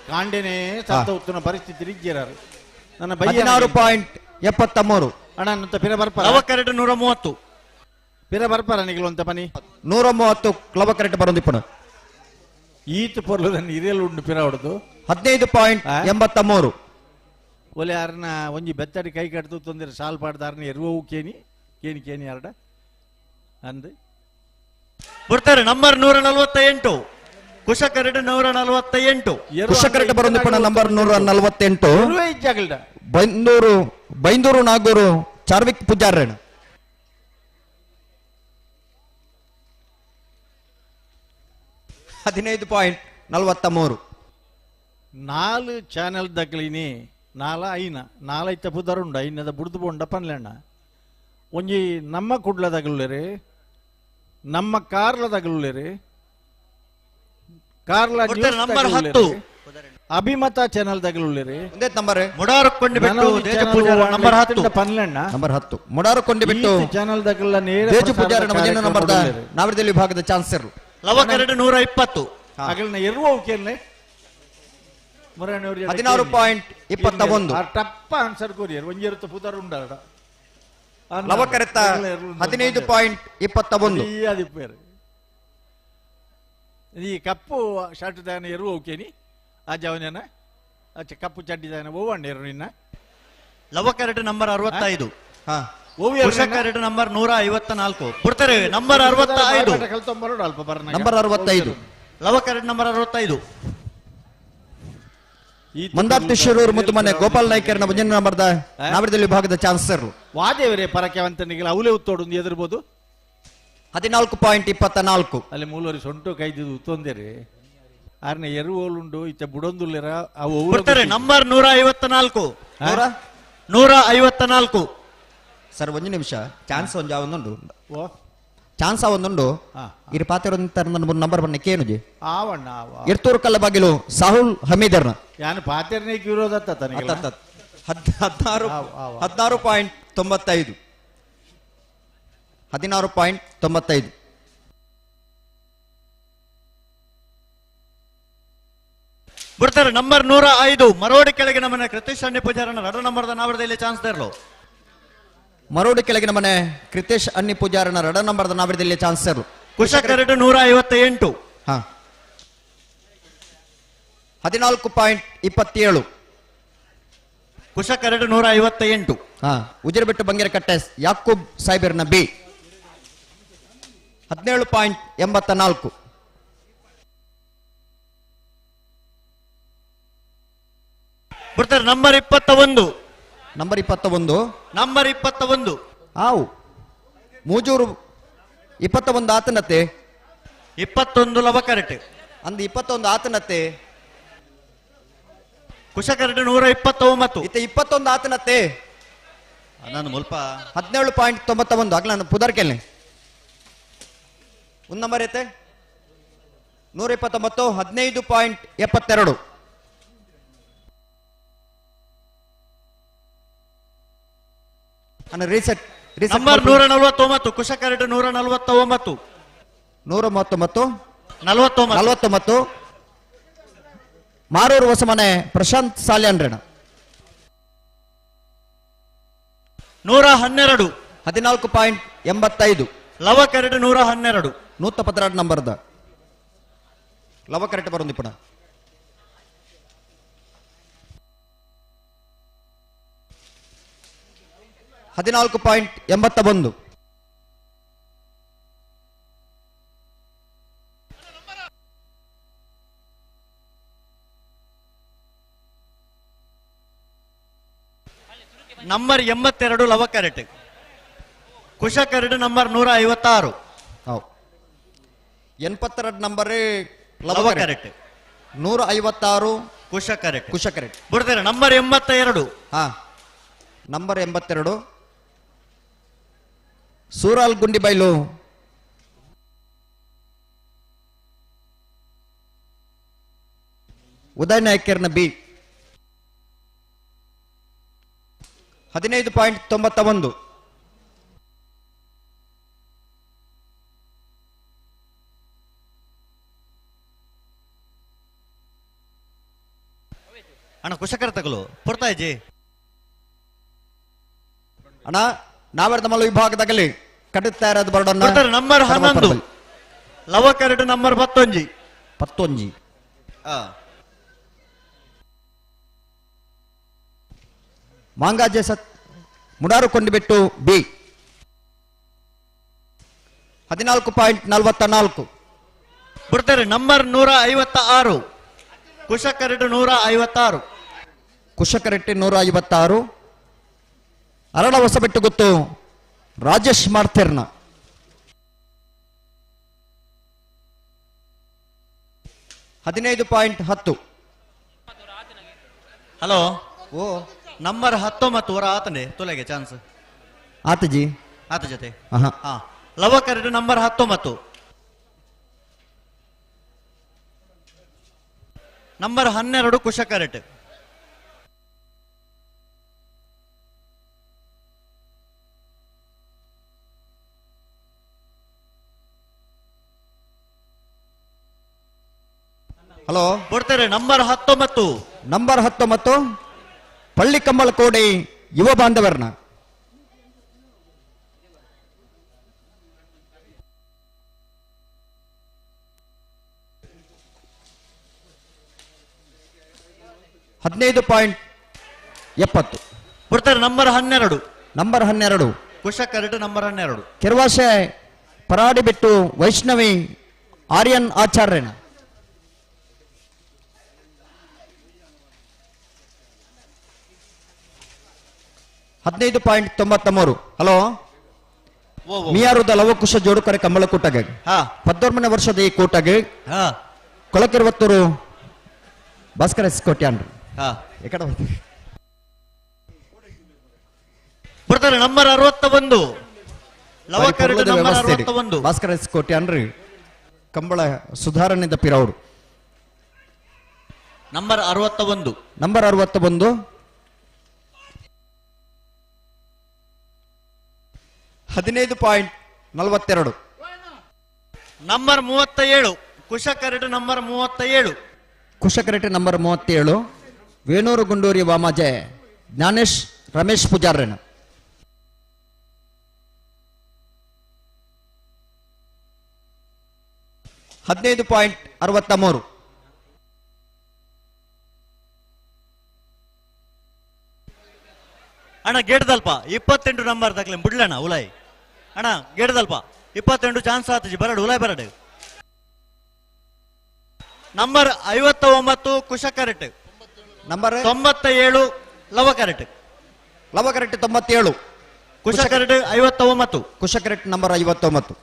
ಕಾಂಡೆನೆ ಸತ್ತ ಉತ್ತನ ಪರಿಸ್ಥಿತಿ ರಿಜ್ಜಿರಾರು ನನ್ನ
16.73.
ಅಣ್ಣ ಅಂತ ಪಿರ ಬರ್ಪಾರ
ಲವಕರೆಟ್ 130
ಪಿರ ಬರ್ಪಾರ ನಿಗಲು ಅಂತ ಬನ್ನಿ
130 ಲವಕರೆಟ್ ಬರೋದಿಪ್ಪಣ.
ಈತ ಪೊರ್ಲದನ್ನು ಹಿರಿಯಲು ಉಂಡು ಪಿರ ಹೊಡೆದು
15.83.
ಒಲೆ ಯಾರನ್ನ ಒಂಜಿ ಬೆತ್ತಡಿ ಕೈ ಕಡ್ದು ತೊಂದರೆ ಸಾಲ್ ಪಾಡ್ದಾರನ ಎರುವವು ಕೇನಿ ಕೇನಿ ಕೇನಿ ಯಾರಡ ಅಂದು
ಬರ್ತಾರೆ. ನಂಬರ್ 148 ಕುಶಕರೆಟ್ 148.
ಕುಶಕರೆಟ್ ಬರೋದಿಪ್ಪಣ ನಂಬರ್ 148. ಬೈಂದೂರು ಬೈಂದೂರು ನಾಗೂರು ಚಾರ್ವಿಕ್ ಪೂಜಾರಣ. 15.43.
4 ಚಾನೆಲ್ ದಗ್ಲಿನಿ ನಾಲ ಐನ ನಾಲೈತ ಪುದರುಂಡು ಐನದ ಬುಡ್ದು ಬೊಂಡ ಪನ್ಲೆಣ್ಣ ಒಂಜಿ ನಮ್ಮ ಕುಡ್ಲ ತಗಲುಲೇರಿ ನಮ್ಮ ಕಾರ್ಲ ತಗಲುಲೇರಿ ಕಾರ್ಲ
ನಂಬರ್ 10
ಅಭಿಮತ ಚಾನೆಲ್ ತಗಲುಲೇರಿ
ನಂಬರ್
ಮುಡಾರಕ್ಕೊಂಡಿ ಬಿಟ್ಟು ದೇಜ ಪೂಜಾರ ನಂಬರ್ 10
ಪನ್ಲೆಣ್ಣ
ನಂಬರ್ 10 ಮುಡಾರಕ್ಕೊಂಡಿ ಬಿಟ್ಟು
ಚಾನೆಲ್ ತಗಲ ನೇರ
ದೇಜ ಪೂಜಾರ ನಂಬರ್ ನಾವರದಲ್ಲಿ ವಿಭಾಗದ ಚಾನ್ಸರ್
ಲವಕರೆಡ್ 120
ಅಗಲ್ನ ಎರುವವು ಕೇನ್ಲೆ
16.21.
ಟಪ್ಪ ಆನ್ಸರ್ ಕೊರಿಯರ್ ಒಂಜಿರುತ್ತ ಪುದರ್ ಉಂಡಾಡ
ಲವಕರೆತ 15.21.
ಅದಿಪ್ಪೇರು ಈ ಕಪ್ಪು ಶರ್ಟ್ ದಾನ ಎರುವು ಕೇನಿ ಆ ಜವನೇನ ಅಚ್ಚ ಕಪ್ಪು ಚಡ್ಡಿ ದಾನ ಓವಣ್ಣ ಎರು ನಿನ್ನ
ಲವಕರೆಟ್ ನಂಬರ್ 65. ಕುಶಕರೆಟ್ ನಂಬರ್ 154 ಬಿಡ್ತಾರೆ. ನಂಬರ್ 65
ನಂಬರ್ 65
ಲವಕರೆಟ್ ನಂಬರ್ 65.
ಮಂದಾರ್ತಿ ಶಿರೂರು ಮತ್ತು ಮನೆ ಗೋಪಾಲ್ ನಾಯ್ಕರ್ನ ಮುಂದಿನ ನಂಬರ್ದ ನಾವರದಲ್ಲಿ ವಿಭಾಗದ ಚಾನ್ಸರ್
ವಾದೇವರೇ ಪರಕ್ಕೆ ಅಂತ ಅವಲೇ ಉತ್ತೋಡು ಎದುರ್ಬೋದು
14.24.
ಅಲ್ಲಿ ಮೂಲವರಿ ಸೊಂಟು ಕೈದಿದ್ದು ಉತ್ತೊಂದೇರಿ ಆರ್ನ ಎರುವೋಲುಂಡು ಇತ್ತ ಬುಡೊಂದುಲ್ಲೇರ ಅವು
ಬಿಡ್ತಾರೆ. ನಂಬರ್ 154 154.
ಸರ್ ಒಂದು ನಿಮಿಷ ಚಾನ್ಸ್ ಒಂದು ಒಂದುಂಡು ಚಾನ್ಸ್ ಒಂದುಂಡು ಇರು ಪಾತ್ರ ನಂಬರ್ ಬಣ್ಣ ಕೇನುಜಿ
ಆವಣ್ಣ
ಇರ್ತೂರು ಕಲ್ಲ ಬಾಗಿಲು ಸಾಹುಲ್ ಹಮೀದರ್ನ
ಯಾನು ಪಾತೆರ್ನೇ ವಿರೋಧ
16.95 16.95.
ಬಿಡ್ತಾರೆ ನಂಬರ್ 105 ಮರೋಡಿ ಕೆಳಗಿನ ಮನೆ ಕೃತೇಶ್ ಅಣ್ಣಿ ಪೂಜಾರನ ರಡ ನಂಬರ್ದ ನಾವರದಲ್ಲಿ ಚಾನ್ಸ್ ತರಲು.
ಮರೋಡಿ ಕೆಳಗಿನ ಮನೆ ಕೃತೇಶ್ ಅಣ್ಣಿ ಪೂಜಾರನ ರಡ ನಂಬರ್ದ ನಾವರದಲ್ಲಿ ಚಾನ್ಸ್ ತರಲು.
ಕುಶಕರಡು 158.
ಹಾ 14.27.
ಕುಶಕರಡು 158.
ಹಾ ಉಜಿರಬೆಟ್ಟು ಬಂಗೇರಕಟ್ಟೆ ಯಾಕೂಬ್ ಸಾಹೇಬರ್ನ ಬಿ 17.84.
ಬಿಡ್ತಾರೆ number 21.
Number 21.
Number 21.
ಆವು ಮೂಜೂರು 21 ಆತನತ್ತೆ.
21 ಲವಕರೆಟ್
ಅಂದ್ 21 ಆತನತ್ತೆ.
ಕುಶಕರಡು 129.
ಇತ್ತ 21 ಆತನತ್ತೆ.
ನಾನು ಮುಲ್ಪ
17.91 ಆಗ್ಲ ನಾನು ಪುದರ್ಕೆಲ್ನೆ ಒಂದು ನಂಬರ್ ಐತೆ 129 15.72. Reset reset
number 149 ಕುಶಕರಡು 149.
139
49
49. Maroor Hosamane Prashant ಸಾಲ್ಯಾನ್ರೇಣ
112.
14.85.
ಲವಕರಡು 112.
112 ನಂಬರ್ದ ಲವಕರೆಟ್ ಬರೋದು ಪುನಃ. 14.81.
ನಂಬರ್ 82 ಲವಕರೆಟ್ ಕುಶಕರಡು ನಂಬರ್ 156.
ಹೌದು 82 ನಂಬರ್
ಲವಕರೆಟ್
156
ಕುಶಕರೆಟ್
ಕುಶಕರೆಟ್
ಬಿಡ್ತಾರೆ ನಂಬರ್ 82.
ಹಾ ನಂಬರ್ 82 ಸೂರಾಲ್ ಗುಂಡಿಬೈಲು ಉದಯ ನಾಯಕರ್ನ ಬಿ 15.91.
ಅಣ್ಣ ಕುಶಕರ ತಗಲು ಪುರ್ತಾಯಿಜಿ
ಅಣ್ಣ ನಾವರ್ದಮಲ್ಲ ವಿಭಾಗದಾಗಲಿ ಕಡುತ್ತಾ ಇರೋದು ಬರೋಣ.
Number 11 ಲವಕರಡು number 11.
11. ಮಾಂಗಾಜೆ ಸತ್ ಮುಡಾರು ಕೊಂಡಿಬಿಟ್ಟು ಬಿ 14.44.
ಬಿಡ್ತಾರೆ ನಂಬರ್ 156 ಕುಶಕರಡು 156.
ಕುಶಕರೆಟ್ಟಿ 156. ಅರಳ ಹೊಸಬೆಟ್ಟು ಗೊತ್ತು ರಾಜೇಶ್ ಮಾರ್ಥೆರ್ನ 15.10.
ಹಲೋ
ಓ
ನಂಬರ್ 19 ವರ ಆತನೆ ತುಲೆಗೆ ಚಾನ್ಸ್
ಆತಜಿ
ಆತ ಜೊತೆ. ಹಾ ಲವಕರಡು ನಂಬರ್ 19. ನಂಬರ್ 12 ಕುಶಕರೆಟ್.
ಹಲೋ
ಕೊಡ್ತಾರೆ ನಂಬರ್ 19.
ನಂಬರ್ 19 ಪಳ್ಳಿ ಕಮ್ಮಲಕೋಡಿ ಯುವ ಬಾಂಧವರ್ನ 15.70.
ಕೊಡ್ತಾರೆ number 12.
Number 12
ಕುಶಕರಡು number 12.
Kervashe Paradibettu Vaishnavi Aryan ಆಚಾರ್ಯನ 15.93. ಹಲೋ ಮಿಯಾರುದ ಲವಕುಶ ಜೋಡುಕರೆ ಕಮ್ಮಲಕೂಟಗೆ 19ನೇ ವರ್ಷದ ಈ ಕೂಟಗೆ ಕೊಳಕಿರುವತ್ತೂರು ಭಾಸ್ಕರ ಎಸ್ ಕೋಟ್ಯಾನ್ರು.
ಬರ್ತಾರೆ ನಂಬರ್ 61 ಲವಕರಡು ನಂಬರ್ 61
ಭಾಸ್ಕರ ಎಸ್ ಕೋಟ್ಯಾನ್ರಿ ಕಂಬಳ ಸುಧಾರಣೆದ ಪಿರವರು.
Number 61.
Number 61 15.42.
Number 37 ಕುಶಕರಡು number 37.
ಕುಶಕರೆಟ್ ನಂಬರ್ 37 ವೇಣೂರು ಗುಂಡೂರಿ ವಾಮಾಜೆ ಜ್ಞಾನೇಶ್ ರಮೇಶ್ ಪೂಜಾರ್ರನ. 15.63.
ಅಣ್ಣ ಗೇಟ್ದಲ್ಪ 28 ನಂಬರ್ ತಕ್ಲೆ ಬಿಡ್ಲಣ್ಣ ಉಲಾಯ್. ಅಣ್ಣ ಗೇಟ್ದಲ್ಪ 28 ಚಾನ್ಸ್ ಆತಜಿ ಬರಡು ಉಲಾಯ್ ಬರಡು. ನಂಬರ್ 59 ಕುಶಕರೆಟ್.
ನಂಬರ್
97 ಲವಕರೆಟ್.
ಲವಕರೆಟ್ 97.
ಕುಶಕರೆಟ್ 59.
ಕುಶಕರೆಟ್ ನಂಬರ್ 59.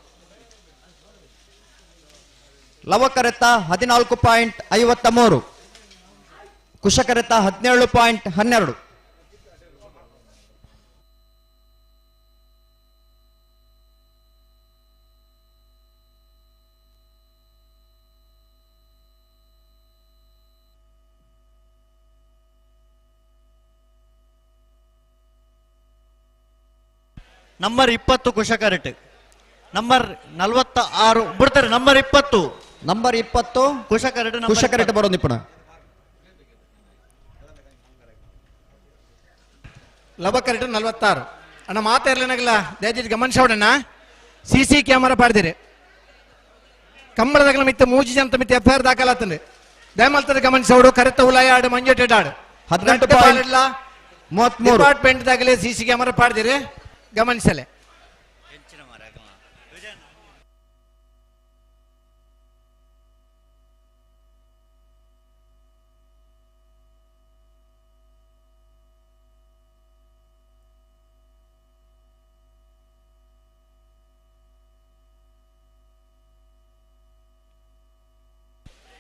ಲವಕರೆತ 14.53. ಕುಶಕರೆತ 17.12.
ನಂಬರ್ 20 ಕುಶಕರೆಟ್. ನಂಬರ್ 46 ಬಿಡ್ತಾರೆ. ನಂಬರ್ 20.
ನಂಬರ್ 20
ಕುಶಕರೆಟ್.
ಕುಶಕರೆಟ್ ಬರೋ ನಿಪುಣ.
ಲವಕರೆಟ್ 46. ಅಣ್ಣ ಮಾತಾಡ್ಲಿನಾಗಲ್ಲ ದಯచేసి ಗಮನಿಸೋಡಣ್ಣ. ಸಿ ಸಿ ಕ್ಯಾಮರಾ ಪಾಡ್ದಿರಿ. ಕಂಬಳದಾಗಲ ಮಿತ್ತ ಮೂಜಿ ಜನ ಮಿತ್ತ ಎಫ್ I R ದಾಖಲಾತಂದೆ. ದಯಮಲ್ತದ ಗಮನಿಸೋಡು. ಕರೆತ ಉಲಾಯ ಆಡು ಮಂಜೇಟೆಡ್ ಆಡು
18.33
ಡಿಪಾರ್ಟ್ಮೆಂಟ್ ದಾಗಲೇ ಸಿ ಸಿ ಕ್ಯಾಮರಾ ಪಾಡ್ದಿರಿ, ಗಮನಿಸಲೆ.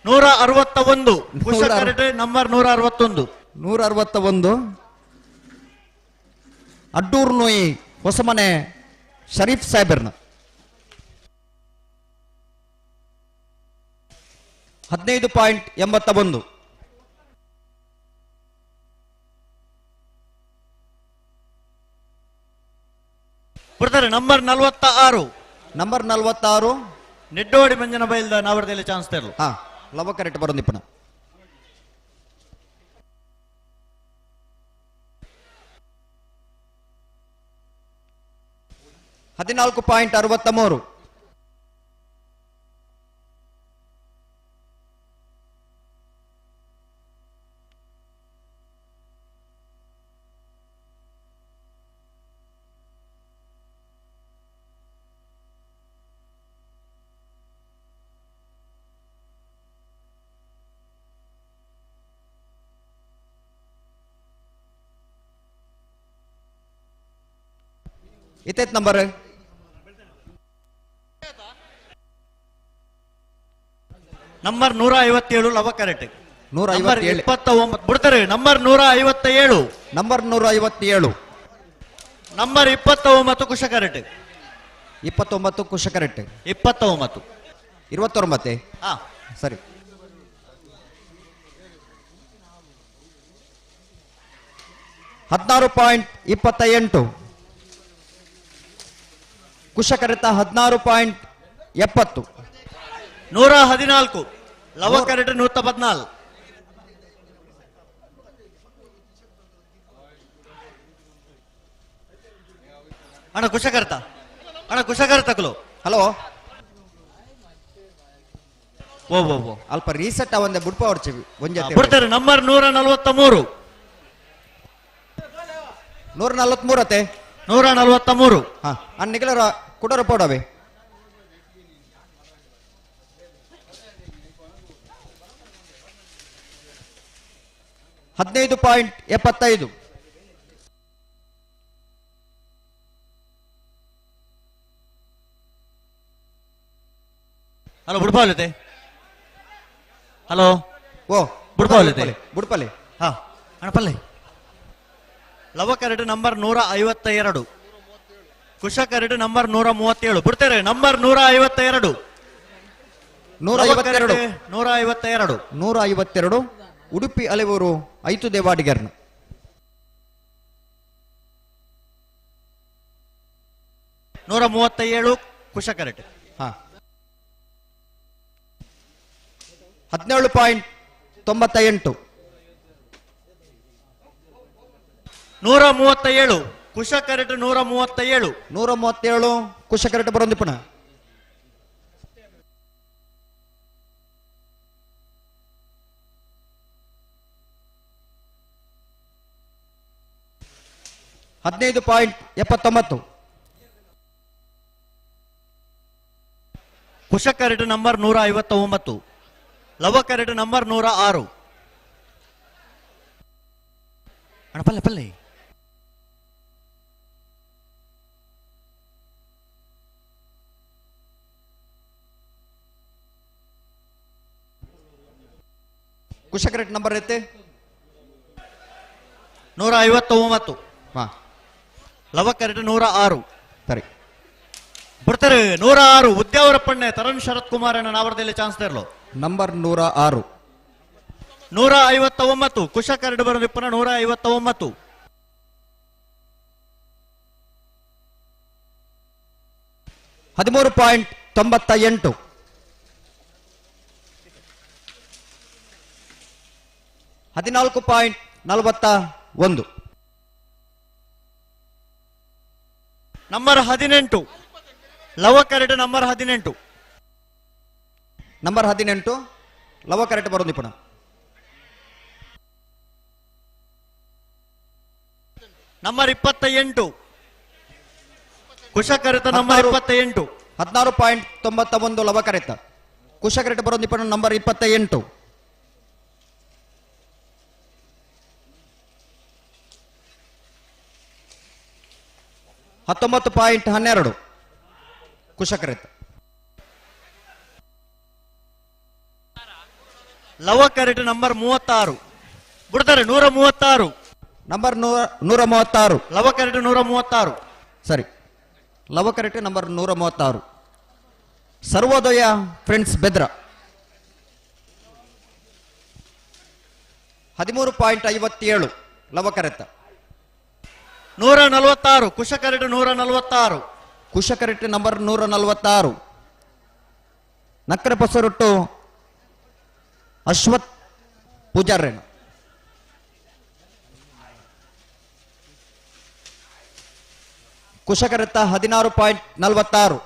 ನೂರ ಅರವತ್ತ ಒಂದು ನಂಬರ್ 161.
161 ಅಡ್ಡೂರು ನೋಯಿ ಹೊಸಮನೆ ಶರೀಫ್ ಸಾಹೇಬರ್ನ. 15.81.
ಬರ್ತಾರೆ ನಂಬರ್ 46.
ನಂಬರ್ 46
ನಿಡ್ಡೋಡಿ ಮಂಜನ ಬೈಲ್ದ ನಾವರದಲ್ಲಿ ಚಾನ್ಸ್ ತರಲು.
ಹಾ ಲವ ಕರೆಕ್ಟ್ ಬರೋ ನಿಪುಣ. 14.63. ಇತ್ತೈತ್ ನಂಬರ್
ನಂಬರ್ 157 ಲವ ಕರೆಕ್ಟ್.
157
29 ಬಿಡ್ತಾರೆ. Number 157.
Number 157.
Number 29 Kusha correct.
29 Kusha correct.
29
29. ಸರಿ. 16.28. ಕುಶಕರೆತ 16.70.
114 ಲವ ಕರೆಕ್ಟ್. 114. ಅಣ್ಣ ಕುಶಕರ್ತ, ಅಣ್ಣ ಕುಶಕರ್ತಕಲು.
ಹಲೋ
ಓ ಓ ಓ
ಅಲ್ಪ ರೀಸೆಟ್ ಒಂದೇ ಬುಡ್ಪ ಹೊಡ್ಚಿವಿ ಒಂಜೆ
ಬಿಡ್ತಾರೆ. ನಂಬರ್ 143.
143 ಅತ್ತೆ.
143.
ಹಾ ಅಣ್ಣ ನಿಗಲರ ಕುಡರ ಪೋಡವೆ. 15.75.
ಹಲೋ ಬುಡ್ಪಾಲಿತೆ. ಹಲೋ
ಓ
ಬುಡ್ಪಾಲಿತೆ.
ಬುಡ್ಪಾಲಿ.
ಹಾ ಅಣ್ಣ ಪಲ್ಲೆ. ಲವ ಕರೆಡ್ ನಂಬರ್ 152. ಕುಶ ಕರೆಡ್ ನಂಬರ್ 137 ಬಿಡ್ತಾರೆ. ನಂಬರ್ 152.
152.
152.
152 ಉಡುಪಿ ಅಲೆವೂರು ಐತು ದೇವಾಡಿಗರ್ನ.
137 ಕುಶ ಕರೆಟ್.
ಹಾ 17.90. 98.
137 Kusha ಕರೆಟ್ 137.
137 Kusha ಕರೆಟ್ ಬರೊಂದಿಪ್ಪಣ. 15.79.
Kusha ಕರೆಟ್ number 159. ಲವ ಕರೆಟ್ ನಂಬರ್ 106. ಅಣ್ಣ ಪಲ್ಲೆ ಪಲ್ಲೆ.
ಕುಶ ಕರೆಟ್ ನಂಬರ್ ಐತೆ
159.
ಹಾ.
ಲವ ಕರೆಟ್ 106.
ಸರಿ
ಬರ್ತಾರೆ 106 ಉದ್ಯಾವರಪ್ಪಣ್ಣೆ ತರುಣ್ ಶರತ್ ಕುಮಾರ್ ಅಣ್ಣ ನಾವರದಲ್ಲಿ ಚಾನ್ಸ್ ತರಲು.
ನಂಬರ್ 106.
159 ಕುಶ ಕರಡು ಬರೋದಿಪ್ಪನ 159.
13.98. 14.41.
ನಂಬರ್ 18 ಲವ ಕರೆಟ್ ನಂಬರ್ 18.
ನಂಬರ್ 18 ಲವ ಕರೆಟ್ ಬರೋದಿಪ್ಪಣ.
ನಂಬರ್ 28 ಕುಶ ಕರೆತ ನಂಬರ್ 28.
16.91 ಲವ ಕರೆತ ಕುಶ ಕರೆಟ್ ಬರೋದಿಪ್ಪಣ ನಂಬರ್ 28. 19.12 ಕುಶ ಕರೆತ.
ಲವ ಕರೆಟ್ ನಂಬರ್ 36 ಬಿಡ್ತಾರೆ 136.
ನಂಬರ್ 136.
ಲವ ಕರೆಟ್ 136.
ಸರಿ, ಲವ ಕರೆಟ್ ನಂಬರ್ 136. ಸರ್ವೋದಯ ಫ್ರೆಂಡ್ಸ್ ಬೆದ್ರ 13.57 ಲವ ಕರೆತ.
146 ಕುಶ ಕರೆಟ್ 146.
ಕುಶ ಕರೆಟ್ ನಂಬರ್ 146. ನಕ್ಕರ ಪಸರೊಟ್ಟು ಅಶ್ವಥ್ ಪೂಜಾರೇಣ. ಕುಶಕರೆತ 16.46.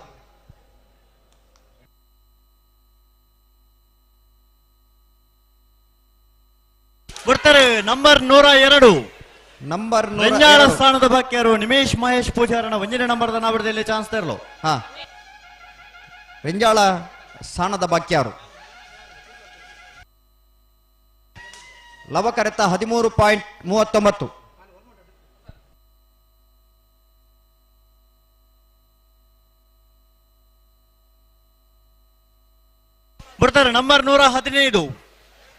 ಬರ್ತಾರೆ ನಂಬರ್ 102.
ನಂಬರ್
ರೆಂಜಾಳ ಸ್ಥಾನದ ಬಾಕಿಯರು ನಿಮೇಶ್ ಮಹೇಶ್ ಪೂಜಾರನ ಒಂದನೇ ನಂಬರ್ದ ನಾವರದಲ್ಲಿ ಚಾನ್ಸ್ ತರಲು.
ಹಾ, ರೆಂಜಾಳ ಸ್ಥಾನದ ಬಾಕಿಯಾರು. ಲವಕರೆತ 13.39.
ಬರ್ತಾರೆ ನಂಬರ್ 115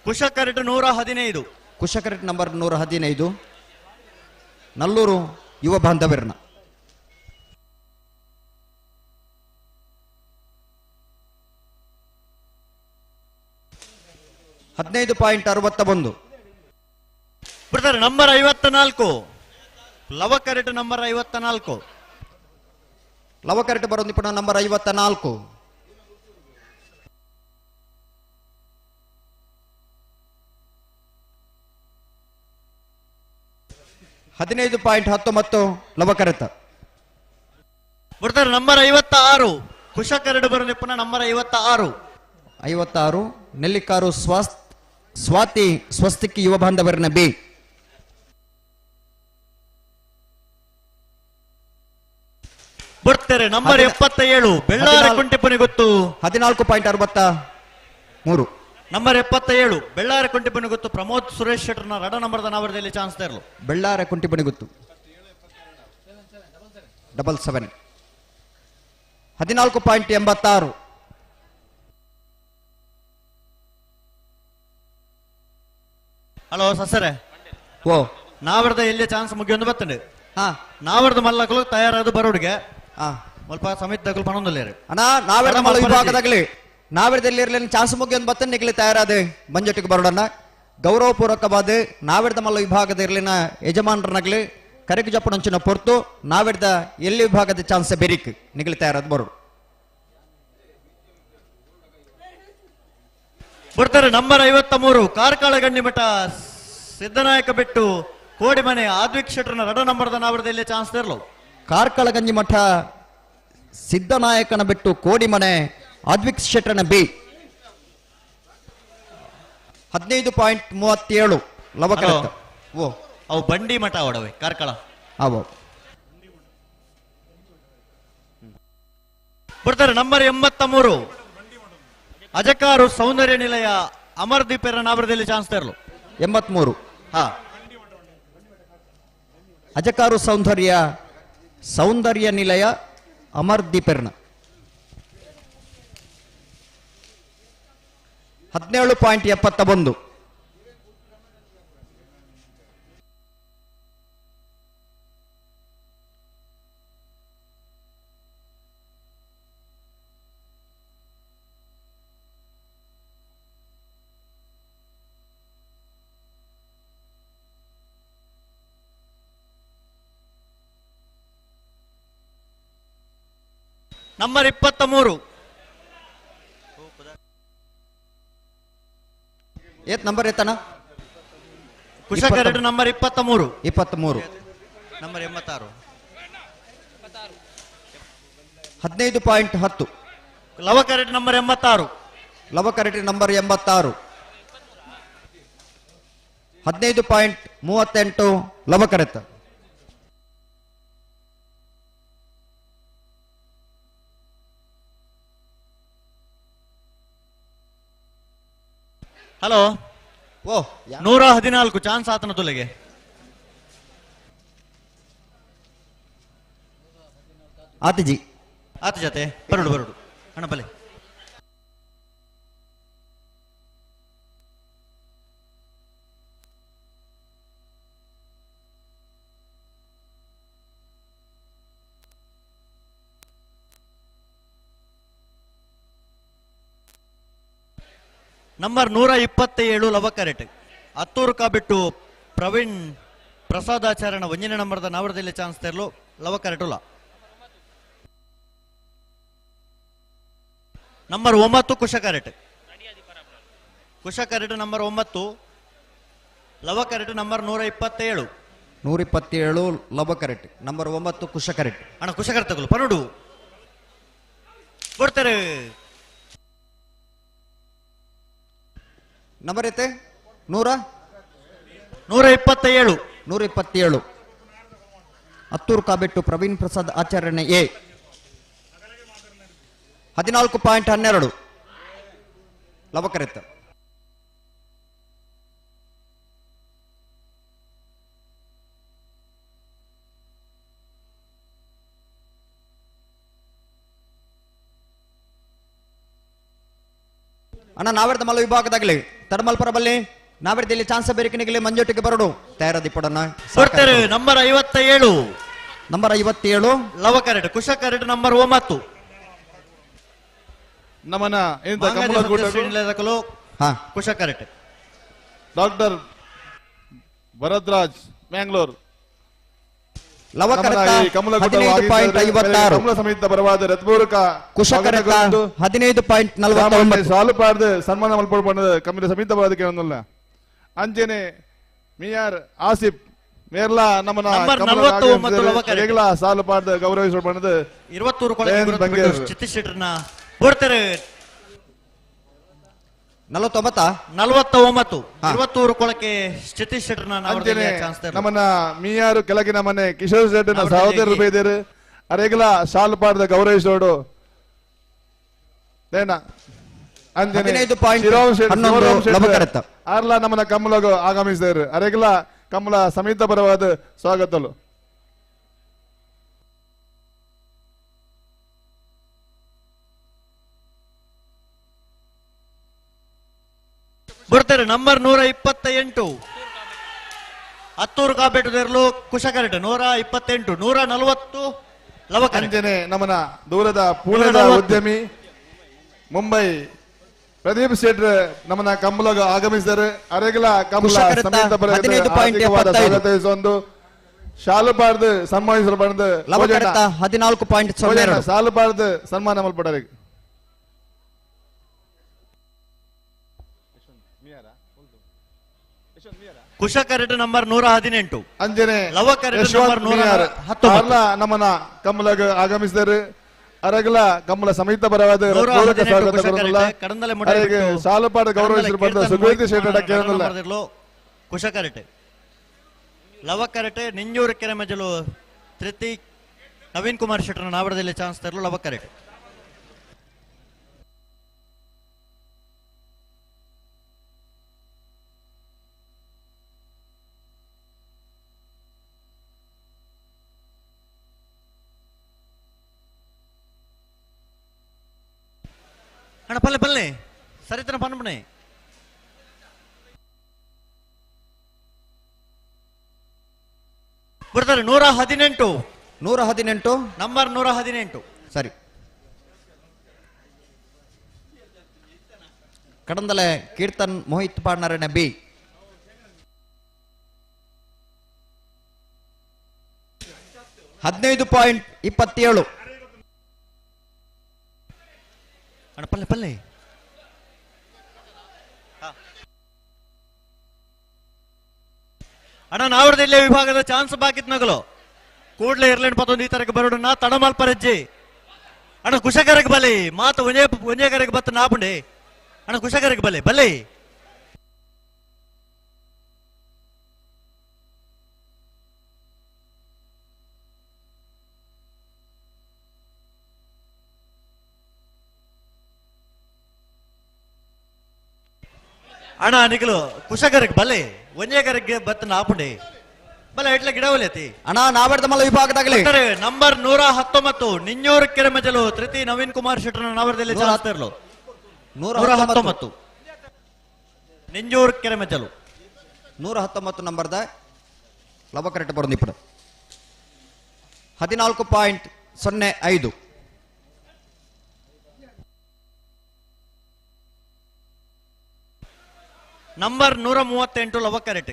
ಕುಶ ಕರೆಟ್ 115.
ಕುಶ ಕರೆಟ್ ನಂಬರ್ 115 ನಲ್ಲೂರು ಯುವ ಬಾಂಧವ್ಯರನ್ನ. 15.61.
ಬರ್ತಾರೆ ನಂಬರ್ 54 ಲವ ಕರೆಟ್ ನಂಬರ್ 54.
ಲವ ಕರೆಟ್ ಬರೋ ನಿಪುಣ ನಂಬರ್ 54. 15.19 ಲವಕರೆತ.
ಬರ್ತಾರೆ ನಂಬರ್ 56 ಕುಶ ಕರಡು ಬರೋ ನಿಪುಣ ನಂಬರ್ 56.
56 ನೆಲ್ಲಿಕಾರು ಸ್ವಾತಿ ಸ್ವಸ್ತಿಕ್ಕಿ ಯುವ ಬಾಂಧವರನ್ನ ಬಿ.
ಬರ್ತಾರೆ ನಂಬರ್ 77 ಬೆಳ್ಳಾರ ಕುಂಟೆಪುನಿ ಗೊತ್ತು
14.63.
ನಂಬರ್ 77 ಬೆಳ್ಳಾರ ಕುಂಟಿಪನಿ ಗೊತ್ತು ಪ್ರಮೋದ್ ಸುರೇಶ್ ಶೆಟ್ಟರ್ನ ರಡ ನಂಬರ್ದ ನಾವರದಲ್ಲಿ ಚಾನ್ಸ್ ತರಲು.
ಬೆಳ್ಳಾರ ಕುಂಟಿಪನಿ ಗೊತ್ತು 77 14.86.
ಹಲೋ ಸಸರೆ
ಓ
ನಾವರದ ಎಲ್ಲಿ ಚಾನ್ಸ್ ಮುಗಿಯೊಂದು ಬರ್ತದೆ.
ಹಾ,
ನಾವರದ ಮಲ್ಲಕಲು ತಯಾರಾದ ಬರೋಡ್ಗೆ ಸ್ವಲ್ಪ ಸಮಿತಿ ದಗಲು ಪಣೊಂದಿಲ್ಲ
ಅಣ್ಣ. ನಾವೆಲ್ಲ ಮಲ್ಲ ವಿಭಾಗದಾಗಲಿ ನಾವೆರದಲ್ಲಿ ಇರಲಿ ಚಾನ್ಸ್ ಮುಗಿಯೊಂದು ಬತ್ತ ನಿಗಲಿ ತಯಾರಾದ ಮಂಜೊಟ್ಟಿಗೆ ಬರೋಡನ್ನ ಗೌರವಪೂರ್ವಕವಾದ ನಾವೆರದ ಮಲ್ಲ ವಿಭಾಗದ ಇರಲಿನ ಯಜಮಾನರನಾಗಲಿ ಕರೆಕು ಜಪ್ಪಣಂಚಿನ ಪೊರ್ತು ನಾವೆರದ ಎಲ್ಲಿ ವಿಭಾಗದ ಚಾನ್ಸ್ ಬೆರಿಕ್ ನಿಗಲಿ ತಯಾರಾದ ಬರೋಡು.
ಬರ್ತಾರೆ ನಂಬರ್ 53 ಕಾರ್ಕಳ ಗಂಡಿಮಠ ಸಿದ್ದನಾಯಕ ಬೆಟ್ಟು ಕೋಡಿಮನೆ ಆದ್ವಿಕ್ ಶೆಟ್ಟರ್ನ ರಡ ನಂಬರ್ದ ನಾವರದಲ್ಲಿ ಚಾನ್ಸ್ ತರಲು.
ಕಾರ್ಕಳ ಗಂಜಿಮಠ ಸಿದ್ದನಾಯಕನ ಬೆಟ್ಟು ಕೋಡಿಮನೆ ಆದ್ವಿಕ್ ಶೆಟ್ಟರ್ನ ಬಿ 15.37 ಲವಕರತ್ತ. ಓ
ಅವು ಬಂಡಿ ಮಠ ಅವಡವೆ ಕಾರ್ಕಳ.
ಅವು
ಬರ್ತಾರೆ ನಂಬರ್ 83 ಅಜಕಾರು ಸೌಂದರ್ಯ ನಿಲಯ ಅಮರ್ದೀಪ್ ನಾವರದಲ್ಲಿ ಚಾನ್ಸ್ ತರಲು.
83
ಹಾ
ಅಜಕಾರು ಸೌಂದರ್ಯ ಸೌಂದರ್ಯ ನಿಲಯ ಅಮರ್ದೀಪೆರ್ನ 17.71.
ನಂಬರ್ 23
ಏತ್ ನಂಬರ್ ಏತನ?
ಕುಶಕರಡು ನಂಬರ್ 23.
23
ನಂಬರ್ 86
15.10.
ಲವಕರಟಿ ನಂಬರ್ 86.
ಲವಕರಟಿ ನಂಬರ್ 86 15.38 ಲವಕರೆತ.
ಹಲೋ
ಓ
114 ಚಾನ್ಸ್ ಆತನ ತುಲೆಗೆ.
ಆತಜಿ
ಆತ ಜೊತೆ ಬರಡು ಬರಡು ಹಣ ಬಲೆ. ನಂಬರ್ 127 ಲವಕರೆಟ್ ಹತ್ತೂರು ಕಾಬಿಟ್ಟು ಪ್ರವೀಣ್ ಪ್ರಸಾದಾಚಾರ್ಯನ ಒಂದನೇ ನಂಬರ್ದ ನಾವರದಲ್ಲಿ ಚಾನ್ಸ್ ತೆರಲು ಲವಕರೆಟುಲ. ನಂಬರ್ 9 ಕುಶಕರೆಟ್ ಕುಶಕರೆಟ್ ನಂಬರ್ 9 ಲವಕರೆಟ್ ನಂಬರ್ 127.
127 ಲವಕರೆಟ್ ನಂಬರ್ 9 ಕುಶಕರೆಟ್.
ಅಣ್ಣ ಕುಶಕರೆಟ್ ತಗೊಳ್ಳು ಪನುಡು ಕೊಡ್ತಾರೆ.
ನಂಬರ್ ಐತೆ
127.
127 ಹತ್ತೂರು ಕಾಬೆಟ್ಟು ಪ್ರವೀಣ್ ಪ್ರಸಾದ್ ಆಚಾರ್ಯನ ಎ 14.12 ಲವಕರೆತ್ತ. ಅಣ್ಣ ನಾವೆರ್ದ ಮಲ್ಲ ವಿಭಾಗದಾಗಲಿ ತಡಮಲ್ಪರ ಬಲ್ಲಿ ನಾವೆರ್ದಲ್ಲಿ ಚಾನ್ಸ್ ಬೇರಿಕನಿಗಲಿ ಮಂಜೊಟ್ಟಿಗೆ ಬರಡು ತಯಾರದಿಪ್ಪಡನ್ನ.
ಬರ್ತಾರೆ ನಂಬರ್ 57.
ನಂಬರ್ 57
ಲವಕರೆಟ್ ಕುಶಕರೆಟ್ ನಂಬರ್ 9.
ನಮನ
ಕುಶಕರೆಟ್
ಡಾಕ್ಟರ್ ಭರದ್ರಾಜ್ ಮ್ಯಾಂಗ್ಳೂರ್
ಲವಕರೆತ 15.56.
ಕಮಲ ಸಮಿತಿ ಪರವಾದ ರತ್ಪೂರ್ವಕ
ಕುಶಕರೆತ 15.49.
ಸಾಲು ಪಾಡ್ದು ಸನ್ಮಾನ ಮಲ್ಪೊಡು ಕಮಲ ಸಮಿತಿ ಪರವಾದಕ್ಕೆ ಒಂದಲ್ಲ. ಅಂಚನೆ ಮಿಯಾರ್ ಆಸಿಫ್ ಮೇರ್ಲಾ ನಮ್ಮನ ಸಾಲು ಪಾಡ್ದು ಗೌರವಿಸಲ್ಪಡದು
ಬರ್ತಾರೆ
49
49 20 ಕೊಳಕೆ ಸತೀಶ್ ಶೆಟ್ಟರ್ನ
ನಮ್ಮನ್ನ ಮೀಯಾರು ಕೆಳಗಿನ ಮನೆ ಕಿಶೋರ್ ಶೆಟ್ಟರ್ನ ಸಹೋದರರು ಬೈದರು ಅರೆಗಲ ಶಾಲು ಪಾಡ್ದ ಗೌರವಿಸೋಡು ಆರ್ಲಾ ನಮ್ಮನ್ನ ಕಮ್ಮಲಗು ಆಗಮಿಸಿದರು ಅರೆಗಲ ಕಮಲ ಸಮೇತ ಪರವಾದ ಸ್ವಾಗತಲು.
ಬರ್ತಾರೆ ನಂಬರ್ 128 ಹತ್ತೂರು ಕಾಪೇಟು ಕುಶಕರೆಟ್ 128 140 ಲವಕಂಜನೆ
ನಮ್ಮನ ದೂರದ ಪುಣೆದ ಉದ್ಯಮಿ ಮುಂಬೈ ಪ್ರದೀಪ್ ಶೆಟ್ರ್ ನಮ್ಮನ ಕಂಬಲಗ ಆಗಮಿಸಿದರು ಅರೆಗಲ ಕಂಬಲ ಸಮೇತ ಸ್ವಾಗತಿಸೊಂದು ಶಾಲು ಪಾಡ್ದು ಸನ್ಮಾನಿಸಲ್ಪಡದು
ಲವಕರೆತ 14.02
ಶಾಲು ಪಾಡ್ದು ಸನ್ಮಾನ ಮಲ್ಪಡರಿಗೆ.
ಕುಶಕರೆಟ್ ನಂಬರ್ 118
ಅಂಜನೆ
ಲವಕರೆಟ್ ನಂಬರ್ 119
ನಮ್ಮನ ಕಮಲಗ ಆಗಮಿಸಿದರು. ಅರಗಲ ಕಮಲ ಸಮೇತ ಬರವಾದ ಸಾಲುಪಾಡು ಗೌರವಿಸಿರುವ ಸುಕೀರ್ತಿ ಶೇಖರ
ಕುಶಕರೆಟ್ ಲವಕರೆಟ್ ನಿಂಜೂರು ಕೆರೆಮಜಲು ತೃತಿ ನವೀನ್ ಕುಮಾರ್ ಶೆಟ್ಟರ್ ನಾವಡದಲ್ಲಿ ಚಾನ್ಸ್ ತರಲು ಲವಕರೆಟ್. ಅಣ್ಣ ಪಲ್ಲೆ ಪಲ್ಲೆ ಸರಿತನ ಪನ್ಪಣೆ ಬರ್ತಾರೆ. 118
118
ನಂಬರ್ 118
ಸರಿ. ಕಡಂದಲೆ ಕೀರ್ತನ್ ಮೋಹಿತ್ ಪಾಡ್ನರನೆ ಬಿ 15.27.
ಅಣ್ಣ ಪಲ್ಲೆ ಪಲ್ಲೆ ಅಣ್ಣ ನಾವರದಿಲ್ಲೆ ವಿಭಾಗದ ಚಾನ್ಸ್ ಬಾಕಿತ್ ನಗಲು ಕೂಡ್ಲೆ ಇರ್ಲೆಂಡ್ ಪತ್ತೊಂದು ಈ ತರಕ್ಕೆ ಬರೋಡು ನಾ ತಡಮಲ್ಪರಜ್ಜಿ ಅಣ್ಣ ಕುಶಕರಕ್ಕೆ ಬಲಿ ಮಾತು ಒಂಜೇ ಒಂಜೇಕರಕ್ಕೆ ಬತ್ತ ನಾಪುಂಡೆ ಅಣ್ಣ ಕುಶಕರಕ್ಕೆ ಬಲಿ ಬಲಿ ಅಣ್ಣ ನಿಖಲು ಕುಶಕರಕ್ಕೆ ಬಲೆ ಒಂಜೇಕರಕ್ಕೆ ಬತ್ತ ನಾಪುಂಡೆ ಬಲ ಎಟ್ಲ ಗಿಡವಲೇತಿ
ಅಣ್ಣ ನಾವರ್ದ ಮಲ್ಲ ವಿಭಾಗದಾಗಲಿ
ನಂಬರ್ 119 ನಿಂಜೂರು ಕೆರೆಮಜಲು ತೃತಿ ನವೀನ್ ಕುಮಾರ್ ಶೆಟ್ಟರ್ ನಾವರದಲ್ಲಿ ಚಾನ್ಸ್ 119 ನಿಂಜೂರು ಕೆರೆಮಜಲು
119 ನಂಬರ್ದ ಲವಕರೆಟ್ ಬರೋದು ఇప్పుడు 14.05.
ನಂಬರ್ 138 ಲವಕರೆಟ್.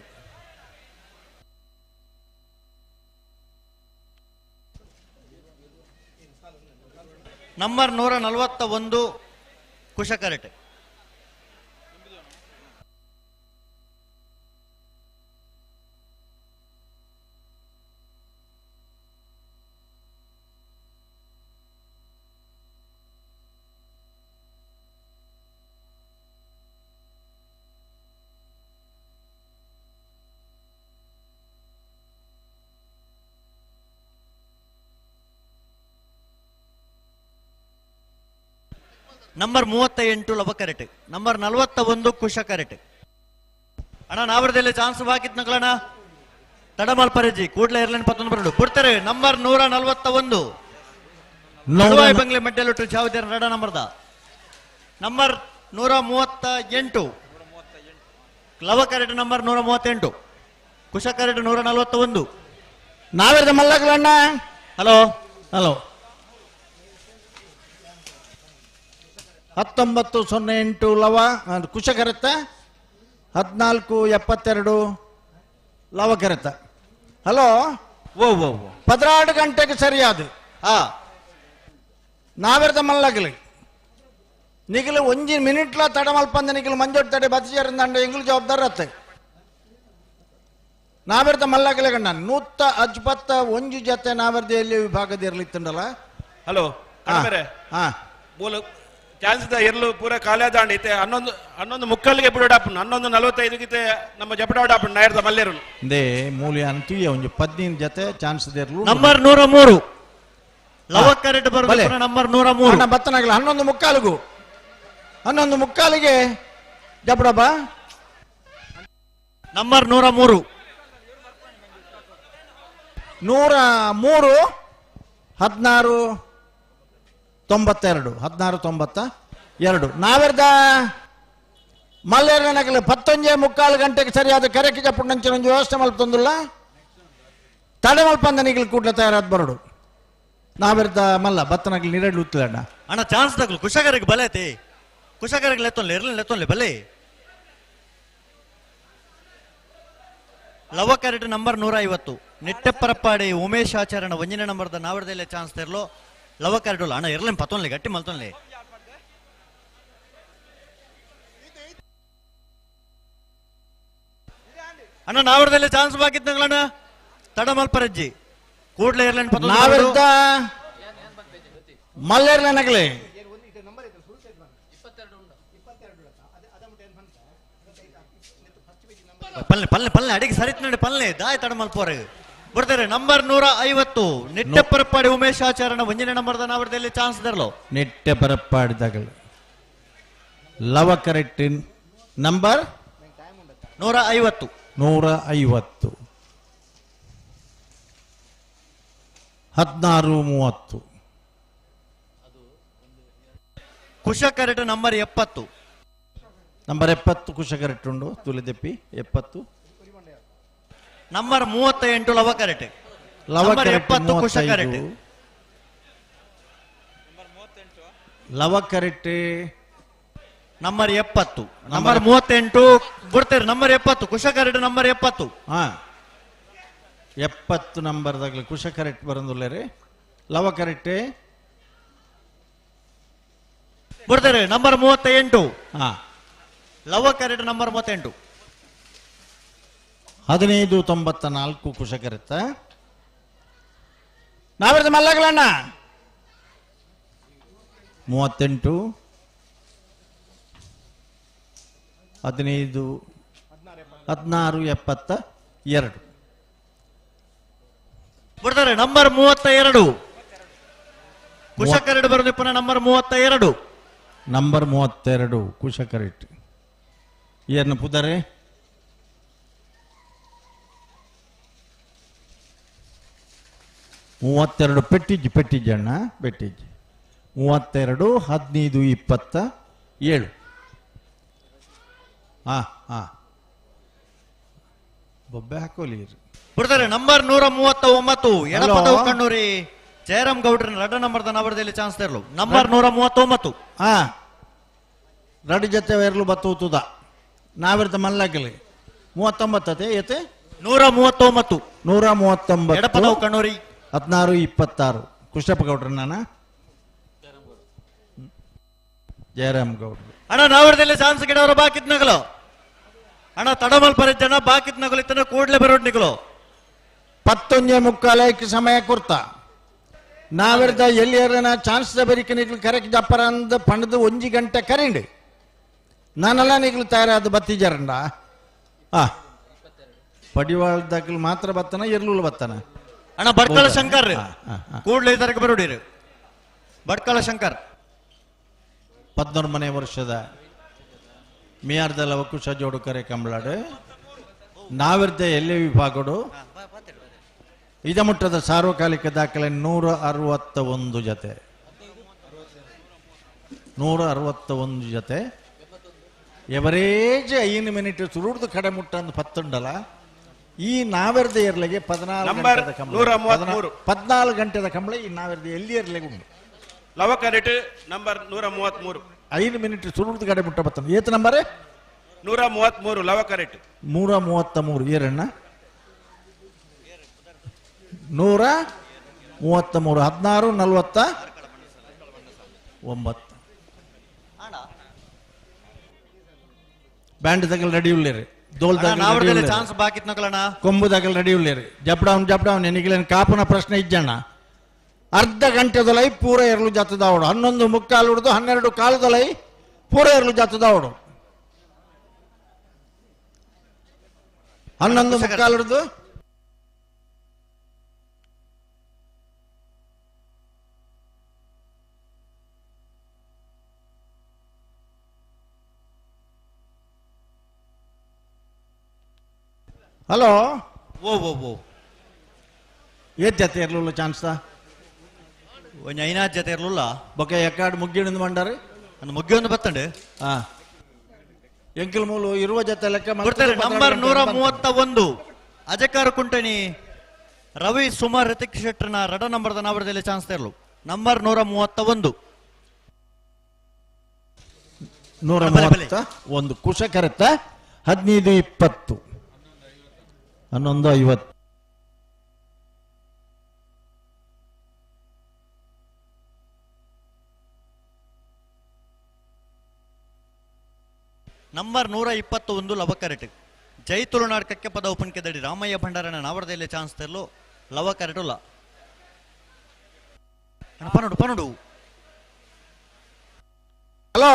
ನಂಬರ್ 141 ಕುಶಕರೆಟ್. ನಂಬರ್ 38 ಲವಕರೆಟ್. ನಂಬರ್ 41 ಕುಶಕರೆಟ್. ಅಣ್ಣ ನಾವರದಲ್ಲಿ ಚಾನ್ಸ್ ಬಾಕಿತ್ ನಗಳಣ ತಡಮಲ್ಪರೆಜಿ ಕೂಡ್ಲೆ ಏರ್ಲೈನ್ 19 ಬಿಡ್ತಾರೆ. ನಂಬರ್ 141 ಬಂಗ್ಲೆ ಮೆಡ್ಡಲುಟ್ಟು ಜಾವದೇರ್ ರಡ ನಂಬರ್ದ ನಂಬರ್ 138 ಲವಕರೆಟ್ ನಂಬರ್ 138 ಕುಶಕರೆಟ್ 141.
ನಾವರದ ಮಲ್ಲಗಳಣ್ಣ.
ಹಲೋ
ಹಲೋ 19.08 ಲವ ಕುಶಕರೆತ್ತ 14.72 ಲವಕರೆತ್ತ. ಹಲೋ
ಓ ಓ
16 ಗಂಟೆಗೆ ಸರಿಯಾದ ನಾವೆರ್ದ ಮಲ್ಲಗಲಿ ನಿಗಲು ಒಂಜಿ ಮಿನಿಟ್ಲ ತಡ ಮಲ್ಪಂದ ನಿಗಲು ಮಂಜೋಟ್ ತಡೆ ಬತಿಜೇರಂದಂಡ ಎಂಗ್ಲು ಜವಾಬ್ದಾರ ಅತ್ತೆ. ನಾವೆರ್ದ ಮಲ್ಲಗಲೆ ಗಣ್ಣ ನೂತ್ತ ಅಜ್ಪತ್ತ ಒಂಜಿ ಜೊತೆ ನಾವೆರ್ದ ಎಲ್ಲಿ ವಿಭಾಗದ ಇರ್ಲಿತ್ತಂಡಲ್ಲ.
ಹಲೋ ಹಾ ಬೋಲು ಚಾನ್ಸ್ ಇರ್ಲು ಪೂರ ಖಾಲಿ ಐತೆ. 11:45 ಬಿಡೋಡಾಪುನ್ 11:45 ನಮ್ಮ ಜಪಡಾಪುನ್ ನಾಯರ್ದ ಮಲ್ಲೇರು
they ಮೂಲಿ ಅಂತೀಯ ಒಂಜಿ 15 ಜೊತೆ ಚಾನ್ಸ್ ದೇರ್ಲು.
ನಂಬರ್ 103 ಲವಕರೆಟ್ ಬರೋದು. ನಂಬರ್ 103
ಅಣ್ಣ ಬತ್ತನಾಗಲ್ಲ. 11:45 11:45ಗೆ ಜಪಡಬ.
ನಂಬರ್ 103
103 16.92 16.92 ನಾವೆರ್ದ ಮಲ್ಲೇರನಗಲು 11:45 ಗಂಟೆಗೆ ಸರಿಯಾದ ಕರೆಕ್ಕೆ ಜಪ್ಪುಂಡಂಚಿನ ಒಂದು ವ್ಯವಸ್ಥೆ ಮಲ್ಪೊಂದುಲ್ಲ ತಡೆ ಮಲ್ಪಂದ ನಿಗಲು ಕೂಡಲೇ ತಯಾರಾದ ಬರೋಡು. ನಾವೆರ್ದ ಮಲ್ಲ ಬತ್ತನಗಲು ನೀರಡ್ಲು ಉತ್ತಲಣ್ಣ.
ಅಣ್ಣ ಚಾನ್ಸ್ ತಗಲು ಕುಶಕರಿಗೆ ಬಲೆ ಐತಿ. ಕುಶಕರಿಗೆ ಲೆತ್ತೊನ್ಲೆ ಇರ್ಲಿ ಲೆತ್ತೊನ್ಲೆ ಬಲೆ. ಲವಕರೆಟ್ ನಂಬರ್ 150 ನಿಟ್ಟೆಪ್ಪರಪ್ಪಾಡಿ ಉಮೇಶ್ ಆಚಾರ್ಯನ ಒಂಜಿನ ನಂಬರ್ದ ನಾವರದಲ್ಲೇ ಚಾನ್ಸ್ ತೆರಲು ಲವಕರೆಟ್ ಅಣ್ಣ ಇರ್ಲಿ ಪತ್ತೊನ್ಲೆ ಗಟ್ಟಿ ಮಲ್ತೊನ್ಲೆ. ಅಣ್ಣ ನಾವರದಲ್ಲಿ ಚಾನ್ಸ್ ಬಾಕಿತ್ನಗಳಣ್ಣ ತಡಮಲ್ಪರಜ್ಜಿ ಕೂಡ್ಲೆ ಏರ್ಲೈನ್
ನಾವೆರ್ದ ಮಲ್ಲೇರ್ಲ ನಗಲೆ
ಪಲ್ಲೆ ಪಲ್ಲೆ ಪಲ್ಲೆ ಅಡಿಗೆ ಸರಿತ್ ನೋಡಿ ಪಲ್ಲೆ ದಾಯ್ ತಡಮಲ್ಪೋರೆ ಬರ್ತಾರೆ ನಂಬರ್ 150 ನಿಟ್ಟೆ ಪರಪ್ಪಾಡಿ ಉಮೇಶ್ ಆಚಾರ್ಯನ ಒಂದನೇ ನಂಬರ್ದ ನಾವರದಲ್ಲಿ ಚಾನ್ಸ್ ದರ್ಲೋ
ನಿಟ್ಟೆ ಪರಪ್ಪಾಡಿದಾಗಲೇ ಲವ ಕರೆಕ್ಟ್ ನಂಬರ್
150
150 16:30
ಕುಶ ಕರೆಕ್ಟ್ ನಂಬರ್ 70
ನಂಬರ್ 70 ಕುಶ ಕರೆಕ್ಟ್ ಉಂಡು ತುಲಿದೆಪ್ಪಿ 70
ನಂಬರ್ 38 ಲವ ಕರೆಕ್ಟ್
ಲವ ಕರೆಕ್ಟ್
70 ಕುಶ ಕರೆಕ್ಟ್
ಲವ ಕರೆಕ್ಟ್
ನಂಬರ್ 70 ನಂಬರ್ 38 ಬಿಡ್ತಾರೆ ನಂಬರ್ 70 ಕುಶ ಕರೆಕ್ಟ್ ನಂಬರ್ 70
ಹಾ 70 ನಂಬರ್ದಾಗಲಿ ಕುಶ ಕರೆಕ್ಟ್ ಬರಂದಿಲ್ಲ ರೀ ಲವ ಕರೆಕ್ಟ್
ಬಿಡ್ತಾರೆ ನಂಬರ್ 38
ಹಾ
ಲವ ಕರೆಕ್ಟ್ ನಂಬರ್ 38
15:94 ಕುಶ ಕರೆಕ್ಟ್ ನಾವಿರ್ದ ಮಲ್ಲಗಳಣ್ಣ 38 15 16:72
ಬಿಡ್ತಾರೆ ನಂಬರ್ 32 ಕುಶ ಕರೆಕ್ಟ್ ಬರೋದು ಪುನಃ ನಂಬರ್ 32
ನಂಬರ್ 32 ಕುಶ ಕರೆಕ್ಟ್ ಏನು ಪುದರೆ 32 ಪೆಟ್ಟಿಜ್ಜಿ ಪೆಟ್ಟಿಜ್ಜಿ ಅಣ್ಣ ಪೆಟ್ಟಿಜ್ಜಿ 32 15 27 ಹಾ ಹಾ ಬೊಬ್ಬೆ ಹಾಕೋಲಿ
ಬಿಡ್ತಾರೆ ನಂಬರ್ 139 ಎಡಪದವು ಕಣ್ಣೂರಿ ಜಯರಾಮ್ ಗೌಡ್ರನ ರಡ್ಡ ನಂಬರ್ದ ನವರದಲ್ಲಿ ಚಾನ್ಸ್ ತರಲು ನಂಬರ್ 139
ಹಾ ರಡ್ ಜೊತೆ ಎರಲು ಬತ್ತೂತುದ ನಾವಿರ್ದ ಮಲ್ಲಗಲಿ 39 ಅತೆ ಏತೆ
139
139
ಎಡಪದವು ಕಣ್ಣೂರಿ
16 26 ಕೃಷ್ಣಪ್ಪ ಗೌಡ್ರ ನಾನ ಜಯರಾಮ್ ಗೌಡ್ರು
ಅಣ್ಣ ನಾವರದಲ್ಲಿ ಚಾನ್ಸ್ ಗಿಡವರು ಬಾಕಿತ್ ನಗಲು ಅಣ್ಣ ತಡಮಲ್ ಪರಿಜನ ಬಾಕಿತ್ ನಗಲು ಇತ್ತನ ಕೂಡ್ಲೆ ಬರೋಡ್ ನಿಗಲು
11:45 ಸಮಯ ಕೊರ್ತ ನಾವಿರ್ದ ಎಲ್ಲಿಯರನ ಚಾನ್ಸ್ ಬರಿಕ ನಿಗ್ಲು ಕರೆಕ್ಟ್ ಜಪ್ಪರ ಅಂದ ಪಣದು 1 ಗಂಟೆ ಕರೆಂಡು ನಾನೆಲ್ಲ ನಿಗ್ಲು ತಯಾರಾದ ಬತ್ತಿಜರಂಡ ಆ ಪಡಿವಾಳ್ದಾಗಲು ಮಾತ್ರ ಬತ್ತನ ಎರ್ಲುಲ್ ಬತ್ತನ
ಅಣ್ಣ ಭಟ್ಕಳ ಶಂಕರ್ ಕೂಡ್ಲೆ ಇದಕ್ಕೆ ಬರೋಡಿರು ಭಟ್ಕಳ ಶಂಕರ್
13ನೇ ವರ್ಷದ ಮಿಯಾರ್ದಲ ವಕುಶ ಜೋಡು ಕರೆ ಕಂಬಳಾಡು ನಾವಿರ್ದ ಎಲ್ಲೇ ವಿಭಾಗಡು ಇದಮುಟ್ಟದ ಸಾರ್ವಕಾಲಿಕ ದಾಖಲೆ 161 ಜೊತೆ 161 ಜೊತೆ ಎವರೇಜ್ 5 ಮಿನಿಟ್ ಸುರುಡ್ದು ಕಡೆ ಮುಟ್ಟ ಅಂದ್ ಪತ್ತುಂಡಲ ಈ ನಾವೆರ್ದ ಎರ್ಲೆಗೆ 14 ಗಂಟೆದ ಕಂಬಳ 14 ಗಂಟೆದ ಕಂಬಳ ಈ ನಾವೆರ್ದ ಎಲ್ಲಿ ಎರ್ಲೆಗೆ ಉಂಟು
ಲವ ಕರೆಕ್ಟ್ ನಂಬರ್ 133
5 ಮಿನಿಟ್ ಸುರುಡ್ದು ಕಡೆ ಮುಟ್ಟ ಬತ್ತನ ಏತ್ ನಂಬರ್
133 ಲವ ಕರೆಕ್ಟ್
133 ಏರಣ್ಣ 133 16 49 ಬ್ಯಾಂಡ್ ತಗಲ್ ರೆಡಿ ಉಳ್ಳೇರಿ ದೋಲ್
ಚಾನ್ಸ್ ಬಾಕಿತ್ ನಕಲಣ್ಣ
ಕೊಂಬು ತಗಲ್ ರೆಡಿ ಉಳ್ಳೇರಿ ಜಪ್ ಡೌನ್ ಜಪ್ ಡೌನ್ ಎನಿಗಿಲೇನು ಕಾಪುನ ಪ್ರಶ್ನೆ ಇಜ್ಜಣ್ಣ ಅರ್ಧ ಗಂಟೆದೊಲೈ ಪೂರ ಎರಲು ಜಾತದಾವಡು 11:45 ಹಿಡಿದು 12 ಕಾಲದೊಲೈ ಪೂರ ಎರಲು ಜಾತದಾವಡು 11:45 ಹಿಡಿದು ಹಲೋ
ಓ ಓ ಓ
ಏತ್ ಜೊತೆ ಇರಲಿಲ್ಲ ಚಾನ್ಸ್
ಒಂಜಿ ಐನಾರು ಜೊತೆ ಇರಲಿಲ್ಲ
ಬೊಕ್ಕ ಎಕ್ಕಾಡ್ ಮುಗ್ಗಿಣಿಂದ ಮಂಡಾರಿ
ಅಂದ್ ಮುಗ್ಗಿಯೊಂದು ಬತ್ತಂಡು
ಹಾ ಎಂಕಲ್ ಮೂಲು ಇರುವ ಜೊತೆ ಲೆಕ್ಕ
ಬರ್ತಾರೆ ನಂಬರ್ 131 ಅಜಕಾರ ಕುಂಟಣಿ ರವಿ ಸುಮಾರ್ ಋತಿಕ್ ಶೆಟ್ಟರ್ನ ರಡ ನಂಬರ್ದ ನಾವರದಲ್ಲಿ ಚಾನ್ಸ್ ತರಲು ನಂಬರ್ 131
131 ಕುಶ ಕರೆತ 15 20 11:50
ನಂಬರ್ 121 ಲವ ಕರೆಕ್ಟ್ ಜೈ ತುಳುನಾಡ್ ಕಕ್ಕೆ ಪದವು ಪುನ್ಕೆದಡಿ ರಾಮಯ್ಯ ಭಂಡಾರನ ನಾವರದಲ್ಲಿ ಚಾನ್ಸ್ ತೆರಲು ಲವ ಕರೆಟುಲ್ಲ ಪನಡು ಪನಡು
ಹಲೋ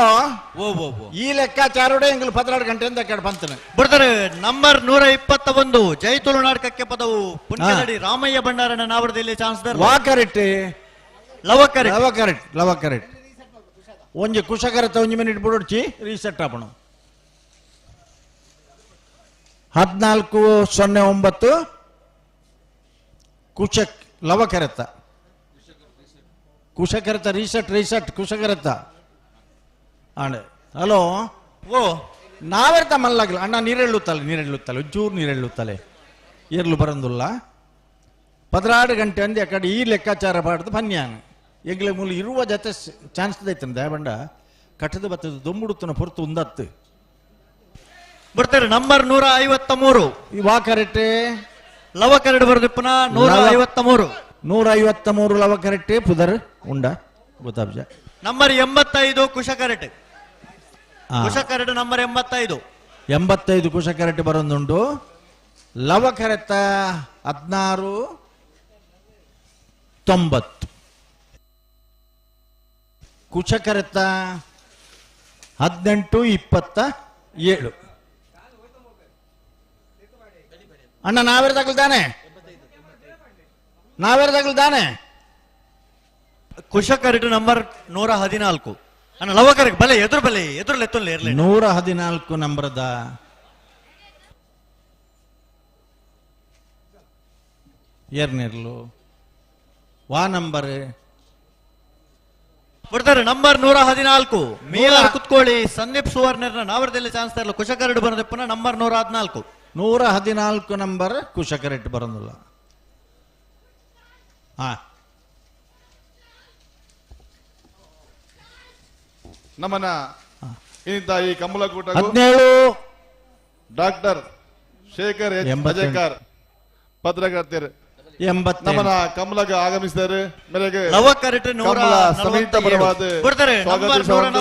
ಓ ಓ ಓ
ಈ ಲೆಕ್ಕಾಚಾರೋಡೆ ಎಂಗ್ಲು 14 ಗಂಟೆಯಿಂದ ಕಡೆ ಬಂತಾನೆ
ಬರ್ತಾರೆ ನಂಬರ್ 121 ಜೈ ತುಳುನಾಡ್ ಕಕ್ಕೆ ಪದವು ಪುನ್ಕೆದಡಿ ರಾಮಯ್ಯ ಭಂಡಾರನ ನಾವರದಲ್ಲಿ ಚಾನ್ಸ್ ತೆರಲು
ವಾ ಕರೆಕ್ಟ್
ಲವ ಕರೆಕ್ಟ್
ಲವ ಕರೆಕ್ಟ್ ಲವ ಕರೆಕ್ಟ್ ಒಂಜಿ ಕುಶಕರತ ಒಂಜಿ ಮಿನಿಟ್ ಬಿಡೋಡ್ಚಿ ರೀಸೆಟ್ ಆಪಣ 14:09 ಕುಶಕ್ ಲವ ಕರೆತ ಕುಶಕರತ ರೀಸೆಟ್ ರೀಸೆಟ್ ಕುಶಕರತ ಆಂಡೆ ಹಲೋ
ಓ
ನಾವೆರ್ತ ಮಲ್ಲಾಗಲ್ಲ ಅಣ್ಣ ನೀರೆಳ್ಳುತ್ತಲೆ ನೀರೆಳ್ಳುತ್ತಲೆ ಒಂಚೂರು ನೀರೆಳ್ಳುತ್ತಲೆ ಏರ್ಲು ಬರಂದುಲ್ಲ 16 ಗಂಟೆ ಅಂದೆ ಆ ಕಡೆ ಈ ಲೆಕ್ಕಾಚಾರ ಪಾಡ್ದು ಪನ್ಯಾನ ಎಂಗ್ಲೆ ಮೂಲ ಇರುವ ಜೊತೆ ಚಾನ್ಸ್ ದೈತನ ದಯಬಂಡ ಕಟ್ಟದ ಬತ್ತದ ದೊಂಬುಡುತ್ತನ ಹೊರತು ಉಂದತ್ತು
ಬರ್ತಾರೆ ನಂಬರ್ 153
ಈ ವಾ ಕರೆಕ್ಟ್
ಲವ ಕರೆಡ್ ಬರದಿಪ್ಪನ 153
153 ಲವ ಕರೆಕ್ಟ್ ಪುದರ್ ಉಂಡ ಗೊತ್ತಾಬ್ಜ
ನಂಬರ್ 85 ಕುಶ ಕರೆಟ್ ಕುಶ ಕರೆಡ್ ನಂಬರ್ 85
85 ಕುಶ ಕರೆಟ್ ಬರೋದುಂಟು ಲವ ಕರೆತ 16:90 ಕುಶ ಕರೆತ 18:27 ಅಣ್ಣ ನಾವೇರ್ ತಗಲ್ತಾನೆ ನಾವೇರ್ ತಗಲ್ತಾನೆ
ಕುಶ ಕರೆಟ್ ನಂಬರ್ 114 ಅಣ್ಣ ಲವ ಕರೆಕ್ ಬಲೆ ಎದುರು ಬಲೆ ಎದುರು ಲೆತ್ತೊಲ್ಲ ಇರಲಿ
114 ನಂಬರ್ದ ಏರ್ನಿರ್ಲು ವಾ ನಂಬರ್
ಬರ್ತಾರೆ ನಂಬರ್ 114 ಮೇಲಾರ್ ಕುತ್ಕೊಳ್ಳಿ ಸಂದೀಪ್ ಸುವರ್ಣರ್ನ ನಾವರದಲ್ಲಿ ಚಾನ್ಸ್ ತರಲು ಕುಶಕರಡು ಬರೋದಪ್ಪನ ನಂಬರ್ 114
114 ನಂಬರ್ ಕುಶಕರೆಟ್ ಬರೋದಿಲ್ಲ. ಹಾ
ನಮ್ಮನ್ನ ಇಂತ ಈ ಕಂಬಳಕೂಟ
17
ಡಾಕ್ಟರ್ ಶೇಖರ್ ಎಚ್ ಅಜೇಕರ್ ಪತ್ರಕರ್ತರು ನಮ್ಮನ್ನ ಕಮಲಗ ಆಗಮಿಸಿದ್ದಾರೆ. ಮೇರೆಗೆ ಸಮಿತಿ ಪರವಾದ ಗೌರವಿಸಿಕೊಂಡು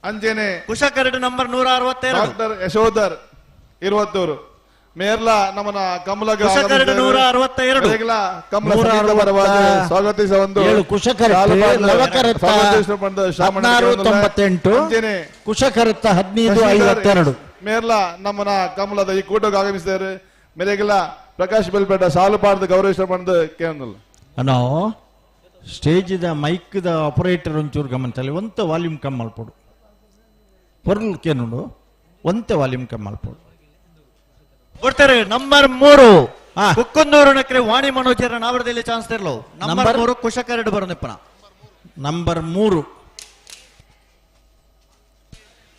ಅಂಜನೆ
ಕುಶಕರಡು ನಂಬರ್ 162
ಡಾಕ್ಟರ್ ಯಶೋಧರ್ ಇರುವತ್ತೂರು ಮೇರ್ಲಾ ನಮ್ಮನ್ನ ಕಮಲಗ ಕಮಲ ಸಮಿತಿ ಪರವಾದ ಸ್ವಾಗತಿಸ ಒಂದು
ಕುಶಕರತ್ತ 15:52
ಮೇರ್ಲಾ ನಮ್ಮನ್ನ ಕಮಲದ ಈ ಕೂಟಕ್ಕೆ ಆಗಮಿಸಿದ್ದಾರೆ. ಮೇರೆಗೆಲ್ಲ ಪ್ರಕಾಶ್ ಬೆಲ್ಪೇಟ ಸಾಲು ಪಾಡ್ದು ಗೌರವಿಸ ಬಂದು ಕೇಂದ್ರ
ಅನ್ನೋ ಸ್ಟೇಜಿದ ಮೈಕ್ದ ಆಪರೇಟರ್ ಒಂಚೂರು ಗಮನಿಸಲಿ ಒಂತ ವಾಲ್ಯೂಮ್ ಕಮ್ಮಿ ಮಲ್ಪೊಡು ಹೊರಲು ಕೇನುಂಡು ಒಂತೆ ವಾಲ್ಯೂಮ್ ಕಮ್ಮಿ ಮಲ್ಪೊಡು
ಬರ್ತಾರೆ ನಂಬರ್ 3 ಕುಕ್ಕಂದೂರು ನಕ್ರೆ ವಾಣಿ ಮನೋಜರ ನಾವರದಲ್ಲಿ ಚಾನ್ಸ್ ತರಲು ನಂಬರ್ 3 ಕುಶಕರಡು ಬರೋನಿಪ್ಪನ
ನಂಬರ್ 3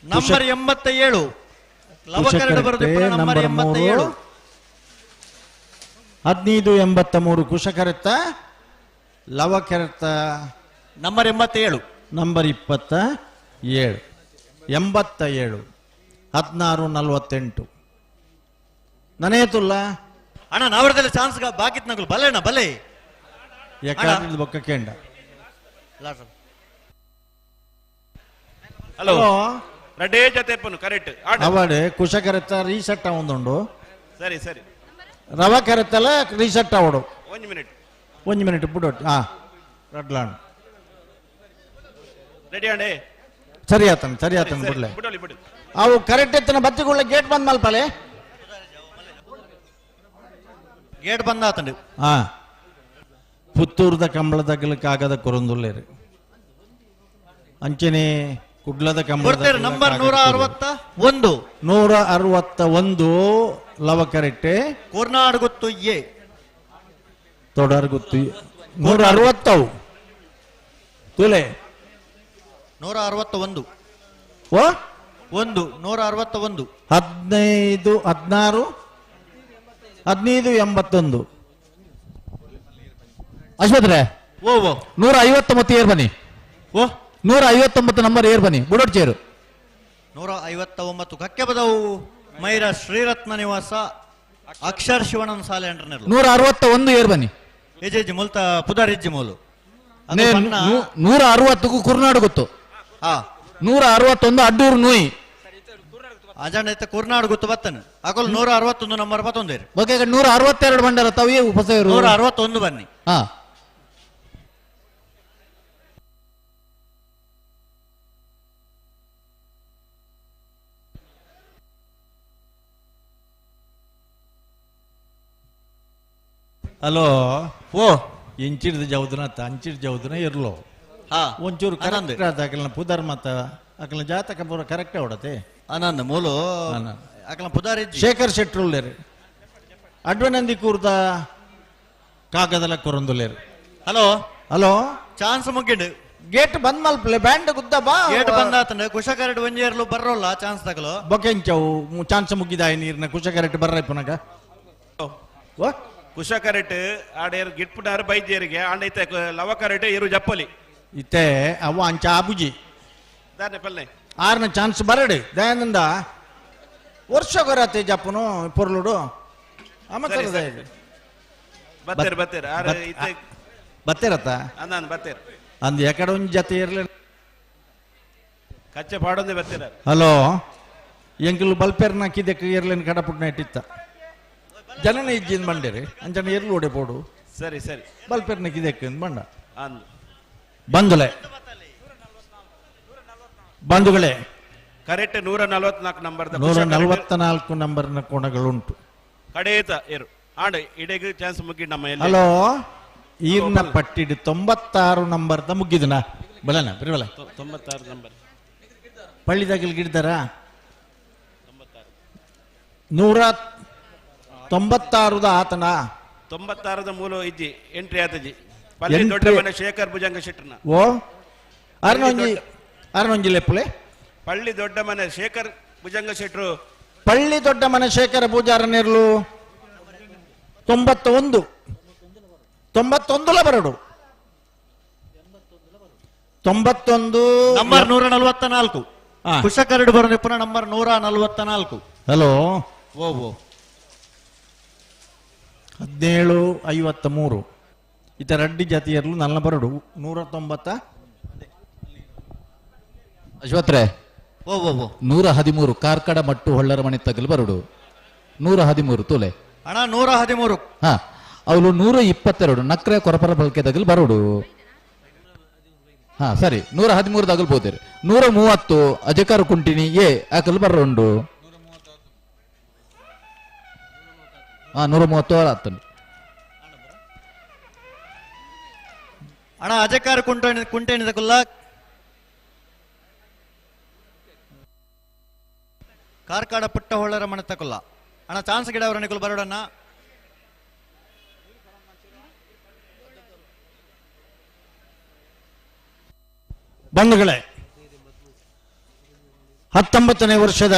ನಂಬರ್ 87 ಲವಕರಡು ಬರೋದಿಪ್ಪನ ನಂಬರ್ 87
15:83 ಕುಶಕರತ್ತ ಲವಕರತ್ತ
ನಂಬರ್ 87
ನಂಬರ್ 27 87 16:48 ನನೇತುಲ್ಲ
ಅಣ್ಣ ನಾವರದಲ್ಲಿ ಚಾನ್ಸ್ ಬಾಕಿತ್ ನಗಲು ಬಲೆ ಅಣ್ಣ ಬಲೆ
ಯಾಕಾದ್ರೆ ಬೊಕ್ಕ ಕೇಂಡ
ಹಲೋ ರಡ್ಡೇ ಜೊತೆ ಕರೆಕ್ಟ್
ಅವಾಡೆ ಕುಶಕರತ್ತ ರೀಸೆಟ್ ಆವೊಂದುಂಡು
ಸರಿ ಸರಿ
ರವ ಕರೆತ್ತಲ ರೀಸೆಟ್ ಆವಡು ಒಂಜಿ ಮಿನಿಟ್ ಬುಡೋಟ್ ಹಾ ರಡ್ಲಾಂಡ್
ರೆಡಿ ಅಂಡೆ
ಸರಿ ಆತನ ಸರಿ ಆತನ ಬಿಡ್ಲೆ ಅವು ಕರೆಕ್ಟ್ ಎತ್ತನ ಬತ್ತಿಗುಳ್ಳ ಗೇಟ್ ಬಂದ್ ಮಲ್ಪಲೆ
ಗೇಟ್ ಬಂದ್ ಆತಂಡು
ಹಾ ಪುತ್ತೂರ್ದ ಕಂಬಳದಗ್ಲ ಕಾಗದ ಕೊರಂದುಲ್ಲೇರು ಅಂಚನೆ ಕುಡ್ಲದ ಕಂಬಳ
ನಂಬರ್ 161
161 ಲವ ಕರೆಕ್ಟ್
ಕೋರ್ನಾಡ್ ಗುತ್ತು ಎ
ತೊಡರ್ ಗುತ್ತು 160 ತುಲೆ
161
ಓ
1 161
15 16 15 81
ಅಶ್ವತ್ರೆ
ಓ ಓ
159 ಏರ್ ಬನ್ನಿ
ಓ
159 ನಂಬರ್ ಏರ್ ಬನ್ನಿ ಬುಡೋಟ್ ಚೇರು
159 ಕಕ್ಕೆ ಬದವು ಮೈರ ಶ್ರೀರತ್ನ ನಿವಾಸ ಅಕ್ಷರ್ ಶಿವನಂದ ಸಾಲೆ ಅಂಡ್ರನೆಲ್ಲ
161 ಏರ್ ಬನ್ನಿ
ಎಜೆಜಿ ಮುಲ್ತ ಪುದಾರಿಜ್ಜಿ ಮೂಲು
160 ಕುರ್ನಾಡು ಗೊತ್ತು
ಹಾ
161 ಅಡ್ಡೂರು ನೂಯಿ
ಅಜಾಂಡ ಇತ್ತ ಕುರ್ನಾಡು ಗೊತ್ತು ಬತ್ತನ ಅಕಲ್ 161 ನಂಬರ್ ಬತ್ತೊಂದೇರು
ಓಕೆ 162 ಬಂಡರ ತಾವು ಉಪಸೇರು
161 ಬನ್ನಿ.
ಹಾ
ಹಲೋ ಓ ಇಂಚಿಡ್ದು ಜೌದನ ಅಂಚಿಡ್ ಜೌದನ ಇರ್ಲೋ ಒಂಚೂರು ಕರೆಕ್ಟ್ ಆದ ಅಕಲ್ನ ಪುದರ್ ಮತ ಅಕಲ್ನ ಜಾತಕ ಪೂರ ಕರೆಕ್ಟ್ ಅವಡತೆ
ಅನಂದ ಮೂಲು ಅಕಲ್ನ ಪುದರ್
ಶೇಖರ್ ಶೆಟ್ರುಲ್ಲೇರು ಅಡ್ವನಂದಿ ಕೂರ್ದ ಕಾಗದಲ ಕೊರಂದುಲೇರು.
ಹಲೋ
ಹಲೋ
ಚಾನ್ಸ್ ಮುಗಿಂಡು
ಗೇಟ್ ಬಂದ್ ಮಲ್ಪಲೆ ಬ್ಯಾಂಡ್ ಗುದ್ದ ಬಾ
ಗೇಟ್ ಬಂದಾತಂಡ ಕುಶಕರೆಟ್ ಒಂಜೇರ್ಲು ಬರ್ರೋಲ್ಲ ಚಾನ್ಸ್ ತಗಲು
ಬೊಕೆಂಚವು ಚಾನ್ಸ್ ಮುಗಿದಾಯ ನೀರ್ನ ಕುಶಕರೆಟ್ ಬರ್ರ ಪುನಗ
ಕುಶ ಕರೆಟ್ ಆಡೇರು ಗಿಟ್ಪುಟಾರು ಬೈದ್ಯರಿಗೆ ಆಂಡೈತೆ ಲವ ಕರೆಟ್ ಇರು ಜಪ್ಪಲಿ
ಇತ್ತೆ ಅವ ಅಂಚ ಆಬುಜಿ
ದಾನೆ ಪಲ್ಲೆ
ಆರ್ನ ಚಾನ್ಸ್ ಬರಡು ದಯಾನಂದ ವರ್ಷ ಗೊರತೆ ಜಪ್ಪನು ಪೊರ್ಲುಡು ಅಮಸರದ
ಬತ್ತೇರು ಬತ್ತೇರು ಆರ್ ಇತ್ತೆ
ಬತ್ತೇರತ್ತ
ಅಂದಾನ್ ಬತ್ತೇರು
ಅಂದ್ ಎಕಡೆ ಒಂಜಿ ಜತೆ ಇರ್ಲಿ
ಕಚ್ಚೆ ಪಾಡೊಂದೇ ಬತ್ತೇರ.
ಹಲೋ ಎಂಕಲು ಬಲ್ಪೇರ್ನ ಕಿದಕ್ಕೆ ಇರ್ಲೇನು ಕಡಪುಟ್ನ ಇಟ್ಟಿತ್ತ ಜನನ ಇಜ್ಜಿನ ಬಂಡೇರಿ ಅಂಚನ ಎರ್ಲು ಓಡೆ ಪೋಡು
ಸರಿ ಸರಿ
ಬಲ್ಪೇರ್ನ ಕಿದಕ್ಕೆ ಬಂಡ
ಅಂದ್
ಬಂಧುಗಳೇ ಬಂಧುಗಳೇ
ಕರೆಕ್ಟ್ 144 ನಂಬರ್
144 ನಂಬರ್ನ ಕೋಣಗಳುಂಟು
ಕಡೇತ ಏರು ಆಂಡ ಇಡೆಗೆ ಚಾನ್ಸ್ ಮುಗಿ ನಮ್ಮ ಎಲ್ಲಿ.
ಹಲೋ ಈರ್ನ ಪಟ್ಟಿಡು 96 ನಂಬರ್ದ ಮುಗ್ಗಿದನ ಬಲನ ಬಿರಬಲ
96 ನಂಬರ್
ಪಳ್ಳಿದಾಗಲ್ ಗಿಡ್ದಾರ 196 ಆತನ
96 ಮೂಲ ಇಜ್ಜಿ ಎಂಟ್ರಿ ಆತಜಿ ಪಲ್ಲಿ ದೊಡ್ಡ ಮನೆ ಶೇಖರ್ ಭುಜಂಗ ಶೆಟ್ಟರ್ನ
ಓ ಅರ್ನೊಂಜಿ ಅರ್ನೊಂಜಿ ಲೆಪ್ಪುಲೆ
ಪಳ್ಳಿ ದೊಡ್ಡ ಮನೆ ಶೇಖರ್ ಭುಜಂಗ ಶೆಟ್ರು
ಪಳ್ಳಿ ದೊಡ್ಡ ಮನೆ ಶೇಖರ ಪೂಜಾರನಿರ್ಲು 91 91 ಬರಡು 91
ನಂಬರ್ 144 ಕುಶಕರಡು ಬರೋ ಪುನಃ ನಂಬರ್ 144.
ಹಲೋ
ಓ ಓ
1753 ಇತರ ಅಡ್ಡಿ ಜಾತಿಯರ್ಲು ನನ್ನ ಬರಡು 190.
ಅಶ್ವತ್ರೆ
ಓ ಓ ಓ
113 ಕಾರ್ಕಡ ಮಟ್ಟು ಹೊಳ್ಳರ ಮನೆ ತಗಲು ಬರಡು 113 ತೋಲೆ
ಅಣ್ಣ 113.
ಹಾ ಅವಳು 122 ನಕ್ರೆ ಕೊರಪರ ಬಳಕೆ ತಗಲು ಬರಡು. ಹಾ ಸರಿ 113 ತಗಲು ಬೋದಿರಿ. 130 ಅಜಕಾರ ಕುಂಟಿನಿ ಎ ಆಕಲು ಬರೋಂಡು. ಹಾ 130 ಆತನು
ಅಣ್ಣ ಅಜಕಾರ ಕುಂಟೆ ಕುಂಟೆಣಿದಕುಲ್ಲ ಕಾರ್ಕಾಡ ಪುಟ್ಟ ಹೊಳ್ಳರ ಮನೆ ತಕುಲ್ಲ ಅಣ್ಣ ಚಾನ್ಸ್ ಗಿಡ ಅವರ ನಿಕುಲ್ ಬರೋಡಣ್ಣ.
ಬಂಧುಗಳೇ 19ನೇ ವರ್ಷದ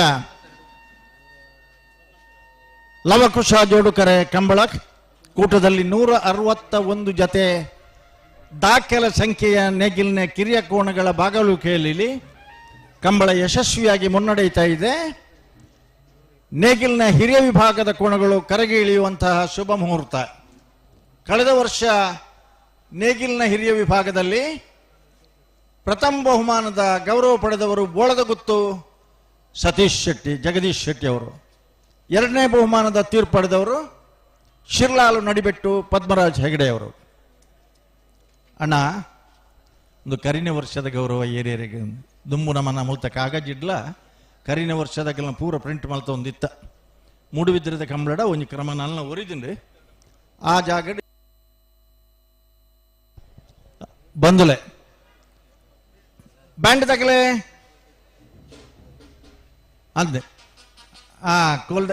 ಲವಕುಶ ಜೋಡುಕರೆ ಕಂಬಳ ಕೂಟದಲ್ಲಿ 161 ಜತೆ ದಾಖಲೆ ಸಂಖ್ಯೆಯ ನೇಗಿಲಿನ ಕಿರಿಯ ಕೋಣಗಳ ಭಾಗವಹಿಕೆಯಲ್ಲಿ ಕಂಬಳ ಯಶಸ್ವಿಯಾಗಿ ಮುನ್ನಡೆಯುತ್ತಾ ಇದೆ. ನೇಗಿಲಿನ ಹಿರಿಯ ವಿಭಾಗದ ಕೋಣಗಳು ಕರಗಿ ಇಳಿಯುವಂತಹ ಶುಭ ಮುಹೂರ್ತ. ಕಳೆದ ವರ್ಷ ನೇಗಿಲಿನ ಹಿರಿಯ ವಿಭಾಗದಲ್ಲಿ ಪ್ರಥಮ ಬಹುಮಾನದ ಗೌರವ ಪಡೆದವರು ಬೋಳದಗುತ್ತು ಸತೀಶ್ ಶೆಟ್ಟಿ, ಜಗದೀಶ್ ಶೆಟ್ಟಿ ಅವರು. ಎರಡನೇ ಬಹುಮಾನದ ತೀರ್ಪು ಪಡೆದವರು ಶಿರ್ಲಾಲು ನಡಿಬೆಟ್ಟು ಪದ್ಮರಾಜ್ ಹೆಗಡೆಯವರು. ಅಣ್ಣ, ಒಂದು ಕರಿನ ವರ್ಷದ ಗೌರವ ಏರಿಯರಿಗೆ ದುಂಬು ನಮ್ಮನ್ನ ಮುಲ್ತ ಕಾಗಜಿಡ್ಲ ಕರಿನ ವರ್ಷದ ಕೆಲವು ಪೂರ ಪ್ರಿಂಟ್ ಮಲ್ತ ಒಂದಿತ್ತ ಮೂಡುಬಿದ್ರದ ಕಂಬಳಡ ಒಂದು ಕ್ರಮ ನನ್ನ ಒರಿದಿಂಡ್ರಿ ಆ ಜಾಗ ಬಂದುಲೆ ಬ್ಯಾಂಡ್ ತಗಲೆ ಅಂದೆ ಆ ಕೋಲ್ದ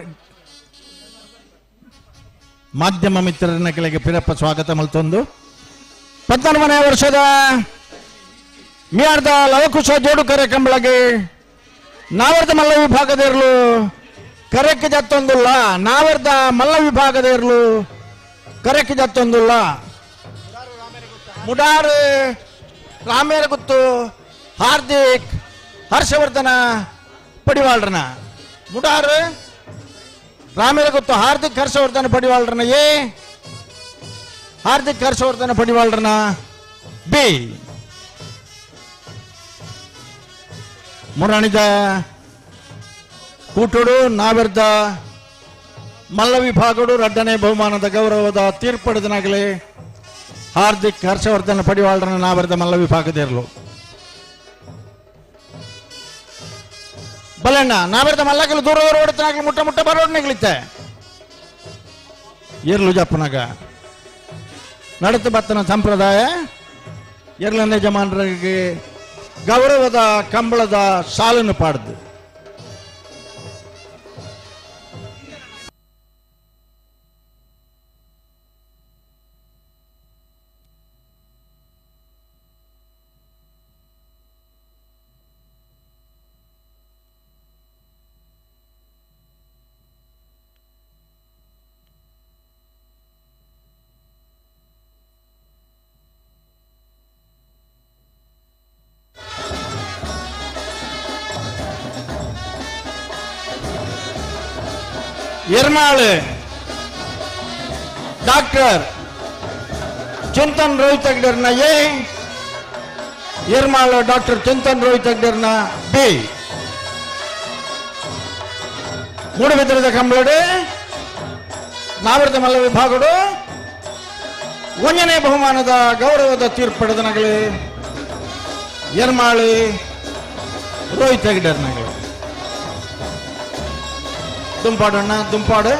ಮಾಧ್ಯಮ ಮಿತ್ರರನ್ನ ಕೆಳಗೆ ಪಿರಪ್ಪ ಸ್ವಾಗತ ಮಲ್ತೊಂದು 14ನೇ ವರ್ಷದ ಮಿಯಾರ್ದ ಲವಕುಶ ಜೋಡುಕರೆ ಕಂಬಳಗೆ ನಾವರ್ದ ಮಲ್ಲ ವಿಭಾಗದ ಇರಲು ಕರೆಕ್ಕೆ ಜತ್ತೊಂದುಲ್ಲ, ನಾವರ್ದ ಮಲ್ಲ ವಿಭಾಗದ ಇರಲು ಕರೆಕ್ಕೆ ಜತ್ತೊಂದುಲ್ಲ. ಮುಡಾರು ರಾಮೇರಗುತ್ತು ಹಾರ್ದಿಕ್ ಹರ್ಷವರ್ಧನ ಪಡಿವಾಳ್ರನ ಮುಡಾರು ರಾಮೇರಗುತ್ತು ಹಾರ್ದಿಕ್ ಹರ್ಷವರ್ಧನ ಪಡಿವಾಳ್ರನ ಎ, ಹಾರ್ದಿಕ್ ಹರ್ಷವರ್ಧನ ಪಡಿವಾಳ್ರನ ಬಿ. ಮುರಣಿದ ಕೂಟೋಡು ನಾವೆರ್ದ ಮಲ್ಲ ವಿಭಾಗಡು ರಡ್ಡನೇ ಬಹುಮಾನದ ಗೌರವದ ತೀರ್ಪಡೆದನಾಗಲಿ ಹಾರ್ದಿಕ್ ಹರ್ಷವರ್ಧನ ಪಡಿವಾಳರನ್ನ ನಾವೆರ್ದ ಮಲ್ಲ ವಿಭಾಗದಿರಲು ಬಲಣ್ಣ ನಾವೆರ್ದ ಮಲ್ಲಕಲು ದೂರ ದೂರ ಹೊಡೆತನಾಗಲಿ ಮುಟ್ಟ ಮುಟ್ಟ ಬರೋಡ್ನಾಗ್ಲಿತ್ತೆ ಇರ್ಲು ಜಪ್ಪನಾಗ ನಡತು ಬತ್ತನ ಸಂಪ್ರದಾಯ ಎರ್ಲನೇ ಜಮಾನರಿಗೆ ಗೌರವದ ಕಂಬಳದ ಸಾಲನ್ನು ಪಾಡ್ದು ಎರ್ಮಾಳು ಡಾಕ್ಟರ್ ಚಿಂತನ್ ರೋಹಿತ್ ಹೆಗ್ಡೆರ್ನ ಎ, ಎರ್ಮಾಳು ಡಾಕ್ಟರ್ ಚಿಂತನ್ ರೋಹಿತ್ ಹೆಗ್ಡೆರ್ನ ಬಿ. ಮೂಡುಬಿದ್ರದ ಕಂಬಳಡು ನಾವರದ ಮಲ್ಲ ವಿಭಾಗಡು ಒಂದನೇ ಬಹುಮಾನದ ಗೌರವದ ತೀರ್ಪು ಪಡೆದನಗಲಿ ಎರ್ಮಾಳು ರೋಹಿತ್ ಹೆಗ್ಡೆರ್ನಗಲಿ. ದುಂಪಾಡು ಅಣ್ಣ ದುಂಪಾಡು.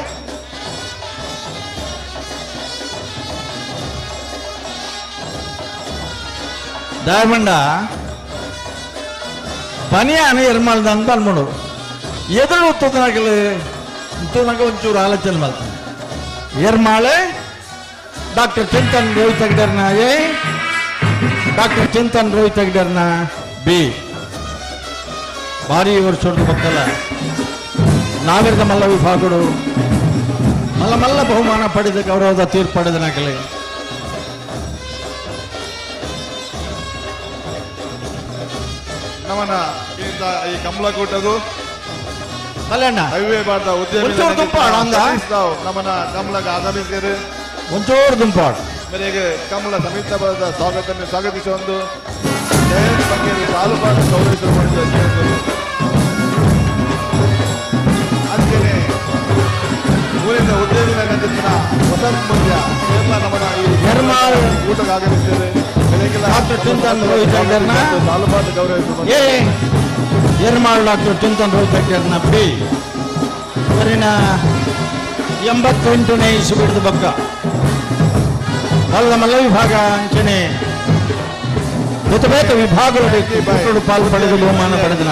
ಡೈಮಂಡ ಬನಿಯಾನ ಎರ್ಮಾಳ್ದ ಅಂತ ಅನ್ಮಡು ಎದುರು ಉತ್ತದನಾಗಲಿ ತೂನಾಗ ಒಂಚೂರು ಆಲೋಚನೆ ಮಾಡ್ತಾನೆ. ಎರ್ಮಾಳೆ ಡಾಕ್ಟರ್ ಚಿಂತನ್ ರೋಹಿತ್ ಹೆಗ್ಡೆರ್ನ ಎ, ಡಾಕ್ಟರ್ ಚಿಂತನ್ ರೋಹಿತ್ ಹೆಗ್ಡೆರ್ನ ಬಿ. ಭಾರಿ ವರ್ಷದ ಪಕ್ಕಲ್ಲ ನಾವಿರದ ಮಲ್ಲ ವಿಭಾಗಗಳು ಮಲ್ಲ ಮಲ್ಲ ಬಹುಮಾನ ಪಡೆದ ಗೌರವದ ತೀರ್ಪು ಪಡೆದನಾಗಲಿ.
ನಮನ ಈ ಕಮಲಕೂಟಗೂ
ಅಲ್ಲಣ್ಣ
ಹೈವೇ ಬಾರ್ದ ಉದ್ಯಮಿ
ಒಂಚೂರು ದುಂಪಾಡು ಅಂದ.
ನಮನ ಕಮಲಗ ಆಗಮಿಸಿದರು.
ಒಂಚೂರು ದುಂಪಾಡು
ಮೇರೆಗೆ ಕಮಲ ಸಮಿತ ಬರದ ಸ್ವಾಗತ ಸ್ವಾಗತಿಸುವ ಒಂದು ಜಯಂತ್ ಬಗ್ಗೆ ಸಾಲುಪಾಡು ಗೌರವಿಸುವ ಅಂಚನೆ ಊರಿನ ಉದ್ಯಮಿ ನಂದಿನ ವಸಂತ್ ಮುಲ್ಯ ಎಲ್ಲ ನಮನ ಈ ಊಟಕ್ಕೆ ಆಗಮಿಸಿದ್ದೇವೆ.
ಡಾಕ್ಟರ್ ಚಿಂತನ್ ರೋಹಿತ್ ಹೆಗ್ಡೆರ್ನ
ಸಾಲುಪಾಡು ಗೌರವಿಸುವ
ಎ, ಎರ್ಮಾಳ್ ಡಾಕ್ಟರ್ ಚಿಂತನ್ ರೋಹಿತ್ ಹೆಗ್ಡೆರ್ನ ಬಿ. ಇವರಿನ 88ನೇ ಇಸುಬಿಡಿದ ಬಕ್ಕ ಮಲ್ಲ ಮಲ್ಲ ವಿಭಾಗ ಅಂಚನೆ ಬೇತ ವಿಭಾಗಗಳು ಪಾಲು ಪಡೆದು ಬಹುಮಾನ ಪಡೆದ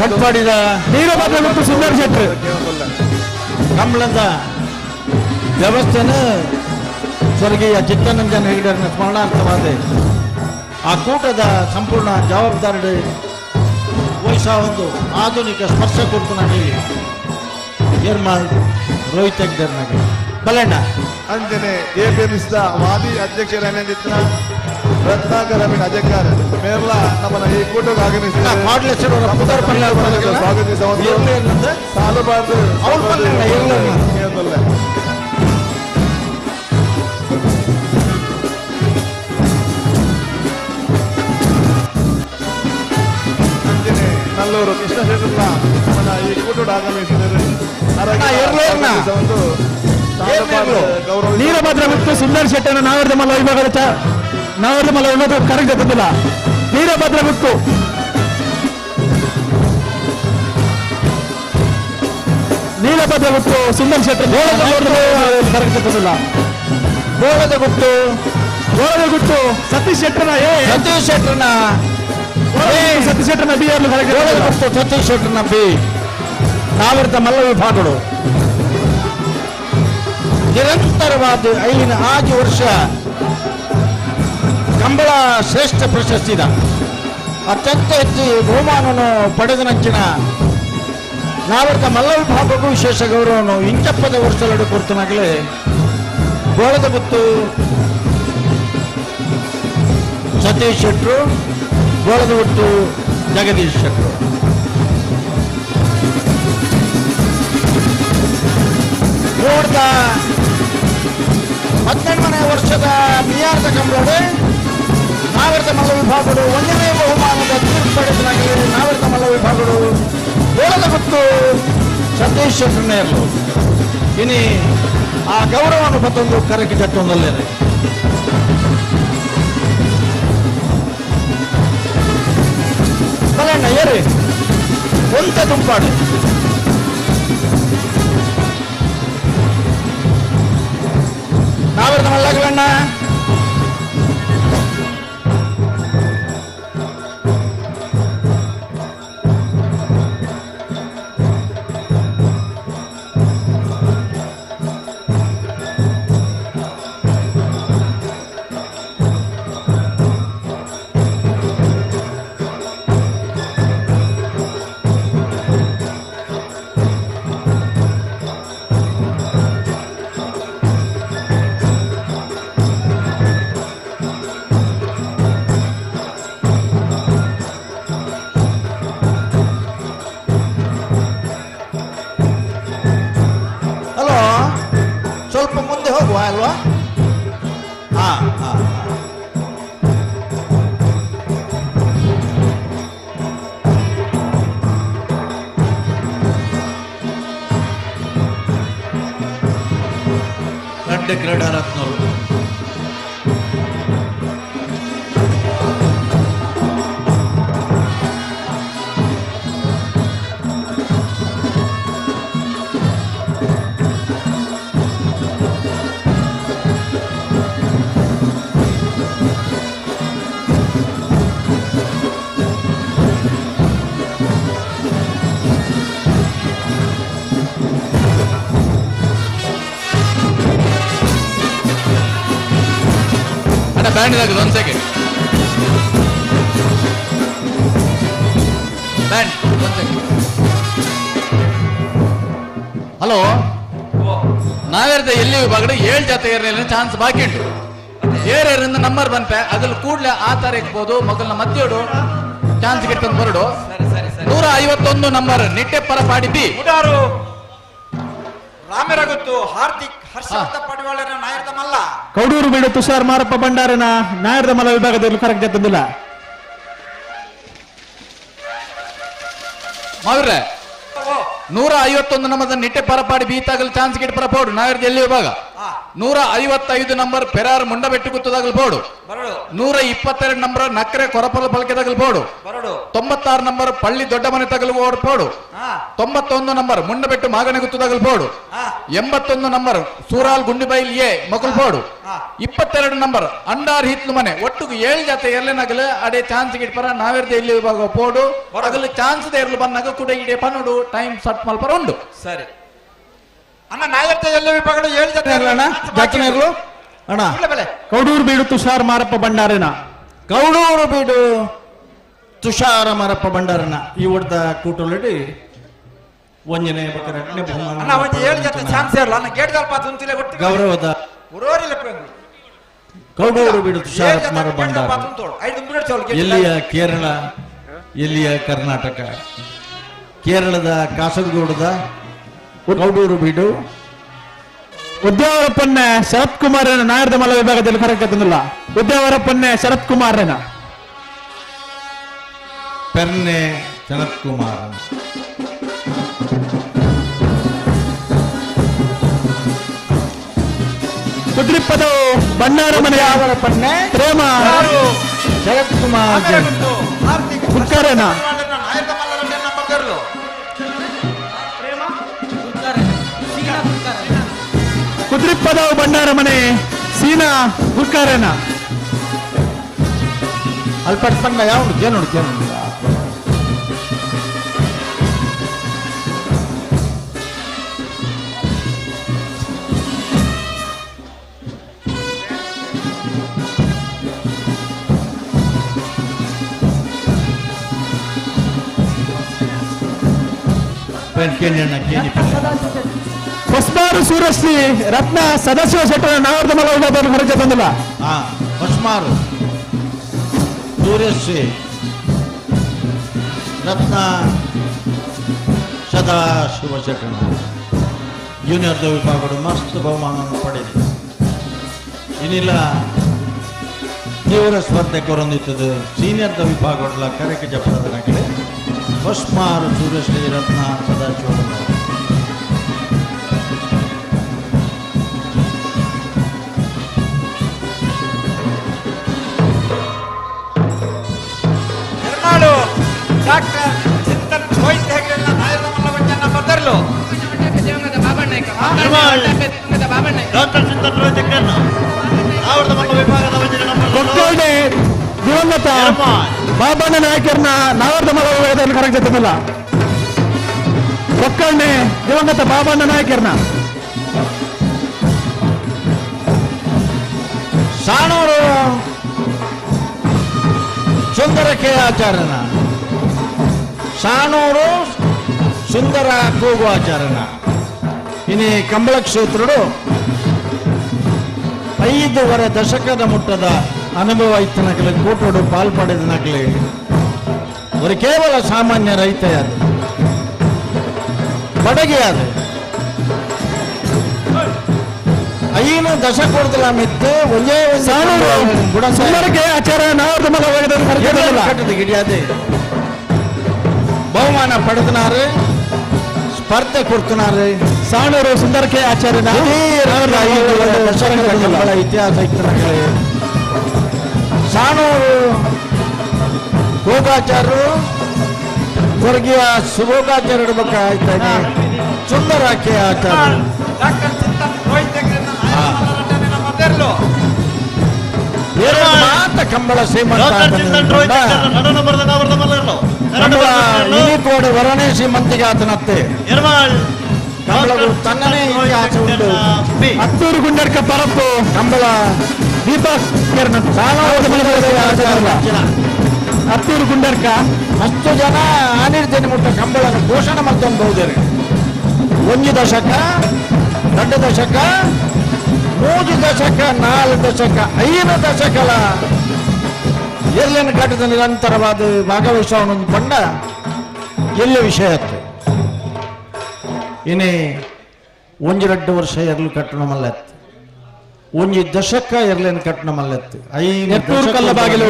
ಕಟ್ಪಾಡಿದ
ಮತ್ತು ಸುಂದರ್ ಶೆಟ್ಟಿ
ಕಂಬಳದ ವ್ಯವಸ್ಥೆನ ಸ್ವರ್ಗೀಯ ಚಿತ್ತರಂಜನ್ ಹೆಗ್ಡೆರ್ನ ಸ್ಮರಣಾರ್ಥವಾದ ಆ ಕೂಟದ ಸಂಪೂರ್ಣ ಜವಾಬ್ದಾರಿ ವಹಿಸ ಒಂದು ಆಧುನಿಕ ಸ್ಪರ್ಶ ಕೊಡ್ತಾನೆ ಎರ್ಮಾಳ್ ರೋಹಿತ್ ಹೆಗ್ಡೆರ್ನಾಗ. ಬಲಣ್ಣ
ಅಂಜನೆ ಎಪಿಎಂಸಿದ ಮಾಜಿ ಅಧ್ಯಕ್ಷರಾಗಿದ್ದ ರತ್ನಾಕರ್ ಅಮೀನ್ ಅಜಂಗಾರ್ ಮೇರ್ಲಾ ನಮ್ಮನ್ನ ಈ ಕೂಟಕ್ಕೆ ಆಗಮಿಸಿದ್ದಾರೆ. ಸ್ವಾಗತಿಸುವ ಸಾಲುಬಾರ್ದು ಅಂಜನೆ ನಲ್ಲೂರು ಕೃಷ್ಣ ಶೆಟ್ಟರ್ಲ ನಮ್ಮನ್ನ ಈ ಕೂಟಕ್ಕೆ ಆಗಮಿಸಿದ್ದಾರೆ.
ವೀರಭದ್ರ ಮತ್ತು ಸುಂದರ್ ಶೆಟ್ಟನ ನಾವರದ ಮಲ್ಲ ವಿಭಾಗದ ನಾವರದ ಮಲ್ಲ ವಿಭಾಗ ಕರೆಕ್ಟ್ ಗೊತ್ತಿಲ್ಲ. ವೀರಭದ್ರ ಮತ್ತು ನೀಲಭದ್ರ ಮತ್ತು ಸುಂದರ್ ಶೆಟ್ಟಿ ಕರೆಕ್ಟ್ ಗೊತ್ತಿಲ್ಲ.
ಗೋಳದ ಗುಟ್ಟು
ಗೋಳದ ಗುಟ್ಟು ಸತೀಶ್ ಶೆಟ್ಟರ್ನ ಎ,
ಸತೀಶ್ ಶೆಟ್ಟರ್ನ
ಸತೀಶ್ ಶೆಟ್ಟರ್ನ ಬಿ
ಗೋಳದ ಗುಟ್ಟು ಸತೀಶ್ ಶೆಟ್ಟರ್ನ ಬಿ. ನಾವರದ ಮಲ್ಲ ವಿಭಾಗಗಳು ನಿರಂತರವಾದ 5 ವರ್ಷ ಕಂಬಳ ಶ್ರೇಷ್ಠ ಪ್ರಶಸ್ತಿದ ಅತ್ಯಂತ ಹೆಚ್ಚು ಬಹುಮಾನವನ್ನು ಪಡೆದ ನಂಚಿನ ನಾವರದ ಮಲ್ಲ ವಿಭಾಗಕ್ಕೂ ವಿಶೇಷ ಗೌರವವನ್ನು ಇಂಚಪ್ಪದ ವರ್ಷಲಡು ಕೊಡ್ತನಾಗಲೇ ಗೋಳದ ಗುತ್ತು ಸತೀಶ್ ಶೆಟ್ರು, ಗೋಳದ ಗುತ್ತು ಜಗದೀಶ್ ಶೆಟ್ರು. ನೋಡ್ದ 18ನೇ ವರ್ಷದ ಬಿಹಾರದ ಕಂಬಳಡು ನಾವರದ ಮಲ್ಲ ವಿಭಾಗಗಳು 1ನೇ ಬಹುಮಾನದ ವಿಭಾಗದ ತೀರ್ಪಡೆದನಾಗಿ ನಾವರ್ತ ಮಲ್ಲ ವಿಭಾಗಗಳು ಗೋಳದ ಗೊತ್ತು ಸತೀಶ್ ಶೆಟ್ಟರ್ನೇರ್ಲು ಇನಿ ಆ ಗೌರವವನ್ನು ಮತ್ತೊಂದು ಕರಕ್ಕೆ ಜಟ್ಟೊಂದಲ್ಲೇನೆ ಬಲಣ್ಣ ಏರಿ ಒಂತ ತುಂಪಾಡು ನಾವರ್ತ ಮಲ್ಲಗಳಣ್ಣ ಸ್ವಲ್ಪ ಮುಂದೆ ಹೋಗುವ ಅಲ್ವಾ? ಹಾ ಹಾ
ರಡ್ಡ ಕ್ರೀಡಾರತ್ನರು ಬ್ಯಾಂಡ್ ಇದಾಗಿದೆ ಒಂದು ಸೆಕೆಂಡ್ ಬ್ಯಾಂಡ್ ಒಂದು ಸೆಕೆಂಡ್. ಹಲೋ, ನಾವೇರ್ದ ಎಲ್ಲಿ ವಿಭಾಗಡೆ 7 ಜಾತಿ ಏರ್ಲಿಲ್ಲ ಚಾನ್ಸ್ ಬಾಕಿ ಉಂಟು. ಏರೇರಿಂದ ನಂಬರ್ ಬಂತೆ ಅದ್ರಲ್ಲಿ ಕೂಡಲೇ ಆ ತಾರೀಕು ಮಗಲ್ನ ಮಧ್ಯೋಡು ಚಾನ್ಸ್ ಗಿಟ್ಟಂದು ಬರಡು. 151 ನಂಬರ್ ನಿಟ್ಟೆಪ್ಪರ ಪಾಡಿ ಬಿ
ರಾಮರಗುತ್ತು ಹಾರ್ದಿಕ್ ಹರ್ಷವರ್ಧ ಪಡಿವಾಳನ ನಾಯರ್ದ ಮಲ್ಲ
ಕೌಡೂರು ಬೀಡು ತುಷಾರ್ ಮಾರಪ್ಪ ಭಂಡಾರನ ನಾಯರ್ದ ಮಲ್ಲ ವಿಭಾಗದಲ್ಲಿ ಕರೆಕ್ಟ್ ತಂದಿಲ್ಲ.
ಮಾವಿರ್ರೆ 151 ನಂಬರ್ ನಿಟ್ಟೆ ಪರಪಾಡಿ ಬಿ ತಾಗಲ್ ಚಾನ್ಸ್ ಗಿಟ್ ಪರ ಪೌಡು ನಾಯರ್ದ ಎಲ್ಲಿ ವಿಭಾಗ. 155 ನಂಬರ್ ಪೆರಾರ್ ಮುಂಡಬೆಟ್ಟು ಗುತ್ತದಾಗಲ್ ಪೌಡು. 122 ನಂಬರ್ ನಕ್ರೆ ಕೊರಪಲ ಪಲ್ಕೆದಾಗಲ್ ಪೌಡು. 96 ನಂಬರ್ ಪಳ್ಳಿ ದೊಡ್ಡ ಮನೆ ತಗಲು ಪೌಡು. 91 ನಂಬರ್ ಮುಂಡಬೆಟ್ಟು ಮಾಗಣೆ ಗುತ್ತದಾಗಲ್ ಪೌಡು. 81 ನಂಬರ್ ಸೂರಾಲ್ ಗುಂಡಿಬೈಲ್ ಎ ಮಕುಲ್ ಪೌಡು. 22 ನಂಬರ್ ಅಂಡಾರ್ ಹಿತ್ಲು ಮನೆ. ಒಟ್ಟಿಗೆ 7 ಜಾತಿ ಎರ್ಲೆನಾಗಲು ಅಡೆ ಚಾನ್ಸ್ ಗಿಟ್ ಪರ ನಾವೇರ್ದ ಎಲ್ಲಿ ವಿಭಾಗ ಪೌಡು. ಅಗಲು ಚಾನ್ಸ್ ಎರ್ಲು ಬಂದಾಗ ಕೂಡ ಇಡೆ ಪನ್ನೋಡು ಟೈಮ್ ಸಟ್ ಮಲ್ಪರ ಉಂಡು.
ಸರಿ ಅಣ್ಣ, ನಾಯರ್ದ ಎಲ್ಲಿ ವಿಭಾಗಗಳು 7 ಜಾತಿ
ಜಾತಿನಾಗಲು ಅಣ್ಣ.
ಕೌಡೂರು ಬೀಡು ತುಷಾರ್ ಮಾರಪ್ಪ ಭಂಡಾರನ
ಕೌಡೂರು ಬೀಡು ತುಷಾರ ಮಾರಪ್ಪ ಭಂಡಾರನ ಈ ಒಡ್ದ ಕೂಟೊಳಡಿ ಒಂಜನೆ ಬಕರನೆ ಬಹುಮಾನ
ಅಣ್ಣ ಒಂಜಿ 7 ಜಾತಿ ಚಾನ್ಸ್ ಇರಲ್ಲ ಅಣ್ಣ. ಗೇಟ್ ದಲ್ಪ ತುಂತಿಲೆ ಗೊತ್ತು
ಗೌರವದ
ಉರೋರಿಲ್ಲ
ಕೌಡೂರು ಬೀಡು ತುಷಾರ ಮಾರಪ್ಪ ಭಂಡಾರ. ಎಲ್ಲಿಯ ಕೇರಳ, ಎಲ್ಲಿಯ ಕರ್ನಾಟಕ? ಕೇರಳದ ಕಾಸರಗೋಡದ ಕೌಡೂರು ಬೀಡು
ಉದ್ಯಾವರ ಪೊನ್ನೆ ಶರತ್ ಕುಮಾರನ ನಾಯರ್ದ ಮಲ್ಲ ವಿಭಾಗದಲ್ಲಿ ಕರೆಕ್ಟ್ ತಂದಿಲ್ಲ. ಉದ್ಯಾವರ ಪೊನ್ನೆ ಶರತ್ ಕುಮಾರನ
ಪೆರ್ನೆ ಶರತ್ ಕುಮಾರ್.
ಕುದ್ರಿಪ್ಪದ ಬಣ್ಣಾರ ಮನೆಯ
ಪೊನ್ನೆ
ಪ್ರೇಮ
ಶರತ್ ಕುಮಾರ್
ಕುಕ್ಕರನ ಕುದ್ರಿಪ್ಪದ ಭಂಡಾರ ಮನೆ ಸೀನಾ ಗುರ್ಕಾರನ
ಅಲ್ಪಟ್ ಪಂಡ ಯಾವ ಕೇನೋಡು ಕೇನೋಡು
ಹೊಸ್ಮಾರು ಸೂರಶ್ರೀ ರತ್ನ ಸದಾಶಿವ ಶೆಟ್ಟರ ನಾವರ್ದ ಮಲ್ಲ ವಿಭಾಗದಲ್ಲಿ ಹೊರಗೆ ತಂದಿಲ್ಲ.
ಹೊಸ್ಮಾರು ಸೂರ್ಯಶ್ರೀ ರತ್ನ ಸದಾಶಿವ ಶೆಟ್ಟರ ಜೂನಿಯರ್ ವಿಭಾಗಗಳು ಮಸ್ತ್ ಬಹುಮಾನವನ್ನು ಪಡೆದಿದೆ. ಇನ್ನಿಲ್ಲ ತೀವ್ರ ಸ್ಪರ್ಧೆ ಕೊರೊಂದಿತ್ತದು ಸೀನಿಯರ್ದ ವಿಭಾಗಗಳ ಕರೆಕ್ ಜಪದ ನಗಲೆ ಹೊಸ್ಮಾರು ಸೂರ್ಯಶ್ರೀ ರತ್ನ ಸದಾಶಿವ.
ನಿರ್ಮಾಳು ಡಾಕ್ಟರ್ ಚಿಂತನ್ ರೋಹಿತ್ ಹೆಗ್ಡೆನ ನಾಯಕ ಮಲ್ಲವಂಜನ ಬದರ್ಲು.
ಡಾಕ್ಟರ್ ಚಿಂತನ್ ರೋಹಿತ್ ಹೆಗ್ಡೆನ ಆವೃತ ಮಲ್ಲ ವಿಭಾಗದ ವಂಜನ ನಂಬರ್
ಕೊಕ್ಕರ್ಣೆ ದಿವಂಗತ ಬಾಬಣ್ಣ ನಾಯಕರನ್ನ ನಾವರ್ಧ ಮಲ್ಲ ವಿಭಾಗದಲ್ಲಿ ಕರೆಕ್ಟ್ ಜೊತೆಲ್ಲ. ಕೊಕ್ಕರ್ಣೆ ದಿವಂಗತ ಬಾಬಣ್ಣ ನಾಯಕರನ್ನ
ಸಾಣೂರು ಸುಂದರ ಕೆ ಆಚಾರ್ಯನ, ಸಾಣೂರು ಸುಂದರ ಕೂಗು ಆಚಾರ್ಯನ. ಇನಿ ಕಂಬಳ ಕ್ಷೇತ್ರಡು 5.5 ದಶಕದ ಮುಟ್ಟದ ಅನುಭವ ಇತ್ತನಕಲೆ ಕೂಟೋಡು ಪಾಲ್ಪಡೆದ ನಕಲೆ ಅವರು ಕೇವಲ ಸಾಮಾನ್ಯ ರೈತೆಯಾದ ಬಡಗಿಯಾದ 5 ದಶಕೋಡ್ದಲ ಮಿತ್ತು ಒಂದೇ ಒಂದು
ಸುಂದರಕ್ಕೆ ಆಚಾರ್ಯ ನಾವರ್ಧ ಮಲ್ಲ ವಿಭಾಗದಲ್ಲಿ ಕರೆಕ್ಟ್ ಜೊತೆಲ್ಲ.
ಕಟ್ಟದ ಗಿಡಿಯಾದೆ ಬಹುಮಾನ ಪಡೆದನಾರು ಸ್ಪರ್ಧೆ ಕೊಡ್ತನಾರು
ಸಾಣೂರು ಸುಂದರಕ್ಕೆ ಆಚಾರ್ಯನ
5.5 ದಶಕದ ಕಂಬಳ ಇತಿಹಾಸ ಇತ್ತನಕಲೆ. ಸಾಣೂರು ಗೋಗಾಚಾರ್ಯರು ಸ್ವರ್ಗೀಯ ಸುಗೋಗಾಚಾರ್ಯರ ಬಕ್ಕ ಆಯ್ತಾನೆ ಸುಂದರ ಕೆ ಆಚಾರ್ಯ.
ಡಾಕ್ಟರ್ ಚಿಂತನ್ ರೋಹಿತ್ ಹೆಗ್ಡೆನ ನಾಯಕ ಮಲ್ಲರಂಜನ ಬದರ್ಲು.
ಮಾತ ಕಂಬಳ ಶ್ರೀಮಂತ
ಡಾಕ್ಟರ್ ಚಿಂತನ್ ರೋಹಿತ್ ಹೆಗ್ಡೆನ ನಡು ನಂಬರ್ದ ನಾವರ್ದ ಮಲ್ಲರ್ಲು.
ಕಂಬಳ ಇನಿಕೋಡು ವರಣೆ ಶ್ರೀಮಂತಿಗೆ ಆತನತ್ತೆ.
ನಿರ್ಮಾಳ್
ಕಂಬಳವು ತನ್ನನೇ ಇತಿಹಾಸ ಉಂಟು.
ಅತ್ತೂರು ಗುಂಡರ್ಕ ಪರಪ್ಪು
ಕಂಬಳ
ದೀಪಕ್ ಅತ್ತೂರು ಗುಂಡರ್ಕ
ಅಷ್ಟು ಜನ ಆನಿರ್ದೇನೆ ಮುಟ್ಟ ಕಂಬಳನ್ನು ಘೋಷಣೆ ಮಾಡ್ಕೊಂಡು ಬಹುದೇನೆ. 1 ದಶಕ, 2 ದಶಕ, 3 ದಶಕ, 4 ದಶಕ, 5 ದಶಕಲ ಎಲ್ಲನ ಘಟದ ನಿರಂತರವಾದ ಭಾಗವಹಿಸುವವನೊಂದು ಬಂಡ ಎಲ್ಲ ವಿಷಯ ಆಯ್ತು. ಇನ್ನೇ 1-2 ವರ್ಷ ಎರಲು ಕಟ್ಟಣ ಮಲ್ಲತ್ತು, 1 ದಶಕ ಎರಲೇನು ಕಟ್ಟಣ ಮಲ್ಲತ್ತು. 5
ಎತ್ತೂರು ಕಲ್ಲಬಾಗಿಲು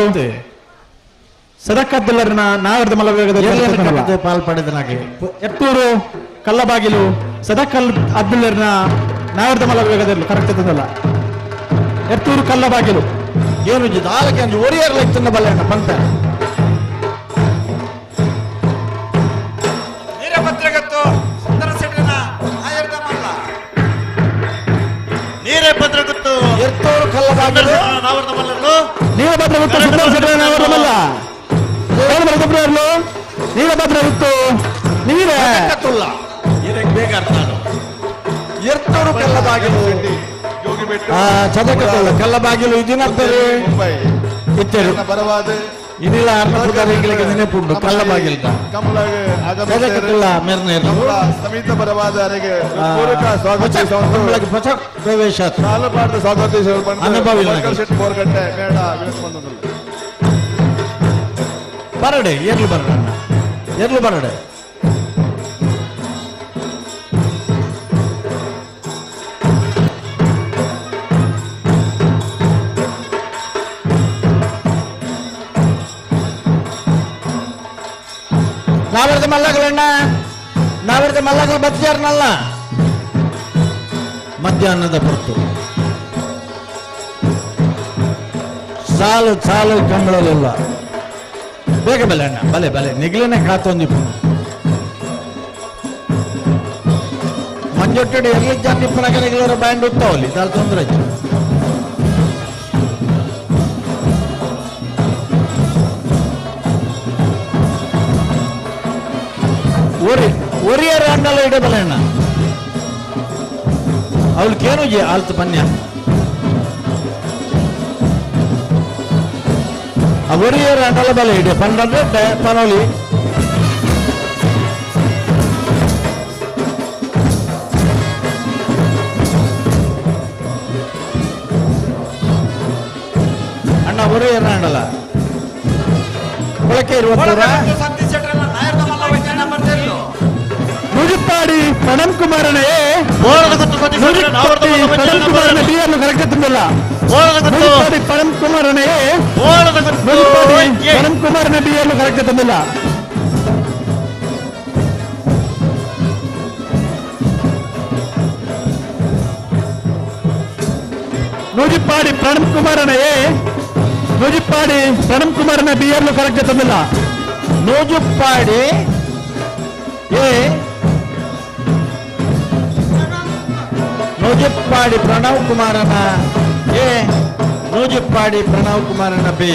ಸದಕದ್ದಲ್ಲರನ್ನ ನಾವರ್ಧ ಮಲ್ಲ ವಿಭಾಗದಲ್ಲಿ
ಪಾಲ್ ಪಡೆದನಾಗೆ
ಎತ್ತೂರು ಕಲ್ಲಬಾಗಿಲು ಸದಕಲ್ ಅಬ್ದುಲ್ಲರ್ನ ನಾವರ್ಧ ಮಲ್ಲ ವಿಭಾಗದಲ್ಲಿ ಕರೆಕ್ಟ್ ಜೊತೆಲ್ಲ. ಎತ್ತೂರು ಕಲ್ಲಬಾಗಿಲು
ಏನು ದಾಲಕ್ಕೆ ಒರಿಯರ್ ಲೈತನ್ನ ಬಲ್ಲೆಣ್ಣ ಪಂತ
ವೀರಭದ್ರಗತ್ತು ಸುಂದರ ಶೆಟ್ಟನ ನಾಯರ್ದ ಮಲ್ಲ.
ನೀರಭದ್ರಗುತ್ತು
ಎತ್ತೂರು ಕಲ್ಲಬಾಗಿಲು
ನಾವರ್ದ ಮಲ್ಲರ್ಲು.
ನೀಲಭದ್ರ ಗುತ್ತು ಸುಂದರ ಶೆಟ್ಟರ ನಾವರ್ಧ ಮಲ್ಲ. ನೀಲಭದ್ರ ಗುತ್ತು ನೀರೇ
ಬೇಗ ಅರ್ಥ ಎತ್ತೂರು ಕಲ್ಲಬಾಗಿಲು ಚದಕತ್ತುಲ್ಲ ಕಲ್ಲಬಾಗಿಲು ಇದಿನರ್ತಾರೆ ಇತ್ತೇರು
ಬರವಾದ
ಇನ್ನಿಲ್ಲ ಅರ್ಥ ನೆನಪುಂಟು ಕಲ್ಲಬಾಗಿಲು ಚದಕತ್ತುಲ್ಲ ಮೆರ್ನೇರು
ಸಮಿತ ಬರವಾದ ಅರೆಗೆ ಪೂರಕ ಸ್ವಾಗತ
ಹೊಸ ಪ್ರವೇಶ
ಸಾಲಪಾಡದ ಸ್ವಾಗತ
ಅನುಭವ
ಶೆಟ್ಟಿ ಬೋರ್ಗಟ್ಟೆ ಮೇಡ ವಿನಂತಿಸಿಕೊಂಡಿಲ್ಲ.
ಬರಡೆ ಎರ್ಲು ಬರಡ ಎರ್ಲು ಬರಡೆ ನಾವೆರ್ದ ಮಲ್ಲಗಳಣ್ಣ ನಾವೆರ್ದ ಮಲ್ಲಗಳು ಬತ್ತಿಯಾರನಲ್ಲ ಮಧ್ಯಾಹ್ನದ ಹೊರತು ಸಾಲು ಸಾಲು ಕಂಬಳಲಿಲ್ಲ. ಬೇಗ ಬಲೆ ಅಣ್ಣ ಬಲೆ ಬಲೆ ನಿಗ್ಲೇನೆ ಕಾತೊಂದಿಪ್ಪು ಮಂಜೊಟ್ಟಡಿ ಎಲ್ಲಿ ಜಾನಿಪ್ಪನಗ ನಿಗ್ಲರ ಬ್ಯಾಂಡ್ ಉತ್ತಾವಲಿ ದಾಲ್ ತೊಂದರೆ ಒರಿ ಒರಿಯರ ಅಣ್ಣಲ್ಲ ಇಡಬಲ್ಲ ಅಣ್ಣ ಅವಳಿಗೇನು ಆಲ್ತು ಪನ್ಯ ಆ ಒರಿಯರ ಅಣ್ಣಲ ಬಲೆ ಇಡೆ ಪಂಡ್ರೆ ಪನೋಲಿ ಅಣ್ಣ ಒರಿಯರ ಅಣ್ಣಲ ಕೊಳಕೆ ಇರುವ
ಮುಜುಪ್ಪಾಡಿ ಪ್ರಣಮ್ ಕುಮಾರನೇ ಪ್ರಣಮ್ ಕುಮಾರನ ಬಿಯನ್ನು ಕರೆಕ್ಟ್ ತುಂಬಿಲ್ಲ. ಪರಮ್ ಕುಮಾರನೇ ಪರಮ್ ಕುಮಾರನ ಬಿ ಎರ್ಲು ಕರೆಕ್ಟ್ ತಂದಿಲ್ಲ. ನೂಜಿಪ್ಪಾಡಿ ಪ್ರಣಮ್ ಕುಮಾರನ ಎ, ನೂಜಿಪ್ಪಾಡಿ ಪ್ರಣಮ್ ಕುಮಾರನ ಬಿ ಎರ್ಲು ಕರೆಕ್ಟ್ ತಂದಿಲ್ಲ.
ನೂಜುಪ್ಪಾಡಿ ಎ, ನೂಜುಪ್ಪಾಡಿ ಪ್ರಣವ್ ಕುಮಾರನ ಎ, ನೂಜುಪ್ಪಾಡಿ ಪ್ರಣವ್ ಕುಮಾರನ ಬಿ.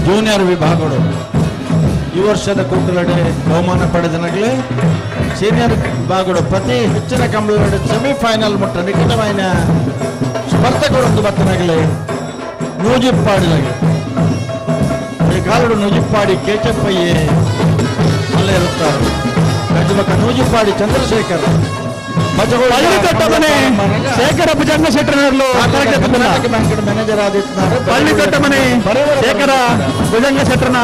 ಜೂನಿಯರ್ ವಿಭಾಗಗಳು ಈ ವರ್ಷದ ಕೂಟಲಡೆ ಬಹುಮಾನ ಪಡೆದ ನಗಲೇ ಸೀನಿಯರ್ ವಿಭಾಗಗಳು ಪ್ರತಿ ಹೆಚ್ಚಿನ ಕಂಬಳಡೆ ಸೆಮಿಫೈನಲ್ ಮುಟ್ಟ ನಿಕಟమైన ಸ್ಪರ್ಧೆಗಳೊಂದು ಬತ್ತನಗಲೇ ನೂಜಿಪ್ಪಾಡಿನಗಲೆ ಈ ಕಾಲಡು ನೂಜಿಪ್ಪಾಡಿ ಕೇಚಪ್ಪಯ್ಯೇ ಅಲ್ಲೇ ಇರುತ್ತಾರೆ. ಗಜಮಕ ನೂಜಿಪ್ಪಾಡಿ ಚಂದ್ರಶೇಖರ್
ಪಳ್ಳಿಕೊಟ್ಟಮನೆ ಶೇಖರ ಭುಜಂಗ ಶೆಟ್ಟರ್ನರ್ಲು
ಬ್ಯಾಂಕ್ ಮ್ಯಾನೇಜರ್ ಆದಿತ್ಯನಾರು
ಪಳ್ಳಿಕೊಟ್ಟಮನೆ ಶೇಖರ ಭುಜಂಗ ಶೆಟ್ಟರ್ನ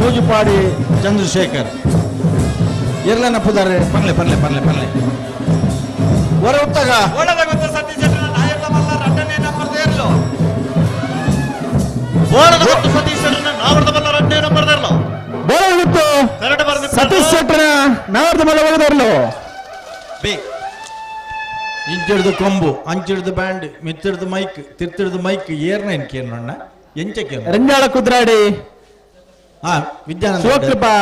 ನೂಜುಪಾಡಿ ಚಂದ್ರಶೇಖರ್ ಇರ್ಲೇನ ಪುದಾರೆ ಪನ್ಲೆ ಪನ್ಲೆ ಪನ್ಲೆ ಪನ್ಲೆ ಹೊರ ಉತ್ತಾಗ
ಸತೀಶ್ ಶೆಟ್ಟರ್ನ ನಾವರ್ದ ಮಲ್ಲ ಒಳಗದರ್ಲು.
ಇಂಚಿಡ್ದು ಕೊಂಬು ಅಂಚಿಡ್ದು band ಮಿತ್ತಿಡ್ದು mic ತಿರ್ತಿಡ್ದು mic ಏರ್ನ ಎನ್ಕೇನಣ್ಣ ಎಂಚಕ್ಕೆ
ರಂಜಾಳ ಕುದ್ರಾಡಿ
Vidyananda
Shivakrupa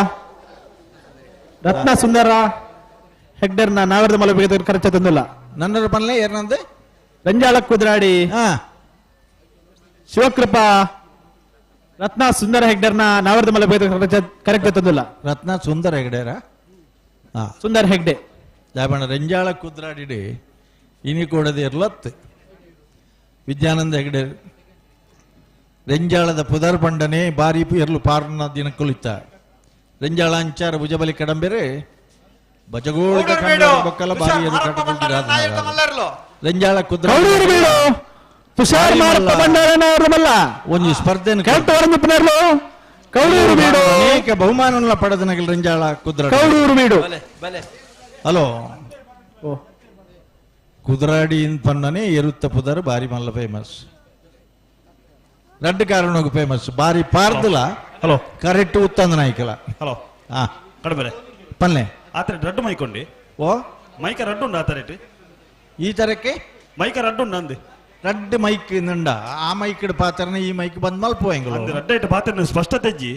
ರತ್ನ ಸುಂದರ ಹೆಗ್ಡರ್ನ ನಾವರ್ದ ಮಲ್ಲ ಖರ್ಚ ತಂದಿಲ್ಲ.
ನನ್ನರ ಪನ್ಲೆ ಏರ್ನಂದೆ
ರಂಜಾಳ ಕುದ್ರಾಡಿ ಶಿವಕೃಪಾ ರತ್ನ ಸುಂದರ ಹೆಗ್ಡರ್ನ ನಾವರ್ದ ಮಲ್ಲ ಕರೆಕ್ಟ್ ತಂದಿಲ್ಲ.
ರತ್ನ ಸುಂದರ ಹೆಗ್ಡೇರ
ಸುಂದರ್ ಹೆಗ್ಡೆ
ದಾಬಣ ರಂಜಾಳ ಕುದ್ರಾಡಿ ಇನಿ ಕೊಡದೆ ಇರ್ಲತ್ ವಿದ್ಯಾನಂದ ಹೆಗ್ಡೆ ರೆಂಜಾಳದ ಪುದರ್ ಪಂಡನೆ ಬಾರಿ ಇರ್ಲು ಪಾರ್ನ ದಿನ ಕುಳಿತ ರೆಂಜಾಳ ಅಂಚಾರ ಭುಜಬಲಿ ಕಡಂಬೆರೆ ಬಜಗೋಳಿದ ಬೊಕ್ಕಲ ಬಾರಿ ರೆಂಜಾಳ ಕುದ್ರ
ತುಷಾರ್ ಮಾರಪ್ಪ ಭಂಡಾರನವರಲ್ಲ
ಒಂದು ಸ್ಪರ್ಧೆ
ಕೌಡೂರು ಬೀಡು
ಅನೇಕ ಬಹುಮಾನ ಪಡೆದ ನಗಲ್ ರೆಂಜಾಳ ಕುದ್ರ
ಕೌಡೂರು ಬೀಡು.
ಹಲೋ ಕುದ್ರಾಡಿ ಪನ್ನನೆ ಎರುತ್ತ ಪುದರ್ ಬಾರಿ ಮಲ್ಲ ಫೇಮಸ್ ರಡ್ಡು ಕಾರಣಗೂ ಫೇಮಸ್ ಬಾರಿ ಪಾರ್ದಲ.
ಹಲೋ
ಕರೆಕ್ಟ್ ಉತ್ತಂದ ನಾಯ್ಕಲ.
ಹಲೋ
ಹಾ
ಕಡಿಮೆ
ಪನ್ನೆ
ಆತರ ರಡ್ಡು ಮೈಕೊಂಡಿ
ಓ
ಮೈಕ ರಡ್ಡು ಉಂಡು ಆತರ
ಈ ತರಕ್ಕೆ
ಮೈಕ ರಡ್ಡು ಉಂಡು ಅಂದೆ
ರಡ್ಡು ಮೈಕ್ ನಂಡ ಆ ಮೈಕ್ ಪಾತ್ರನ ಈ ಮೈಕ್ ಬಂದ್ ಮಲ್ಪ
ಅಂದೆ ರಡ್ಡ ಇಟ್ಟು ಪಾತ್ರ ಸ್ಪಷ್ಟತೆ ಇಜ್ಜಿ.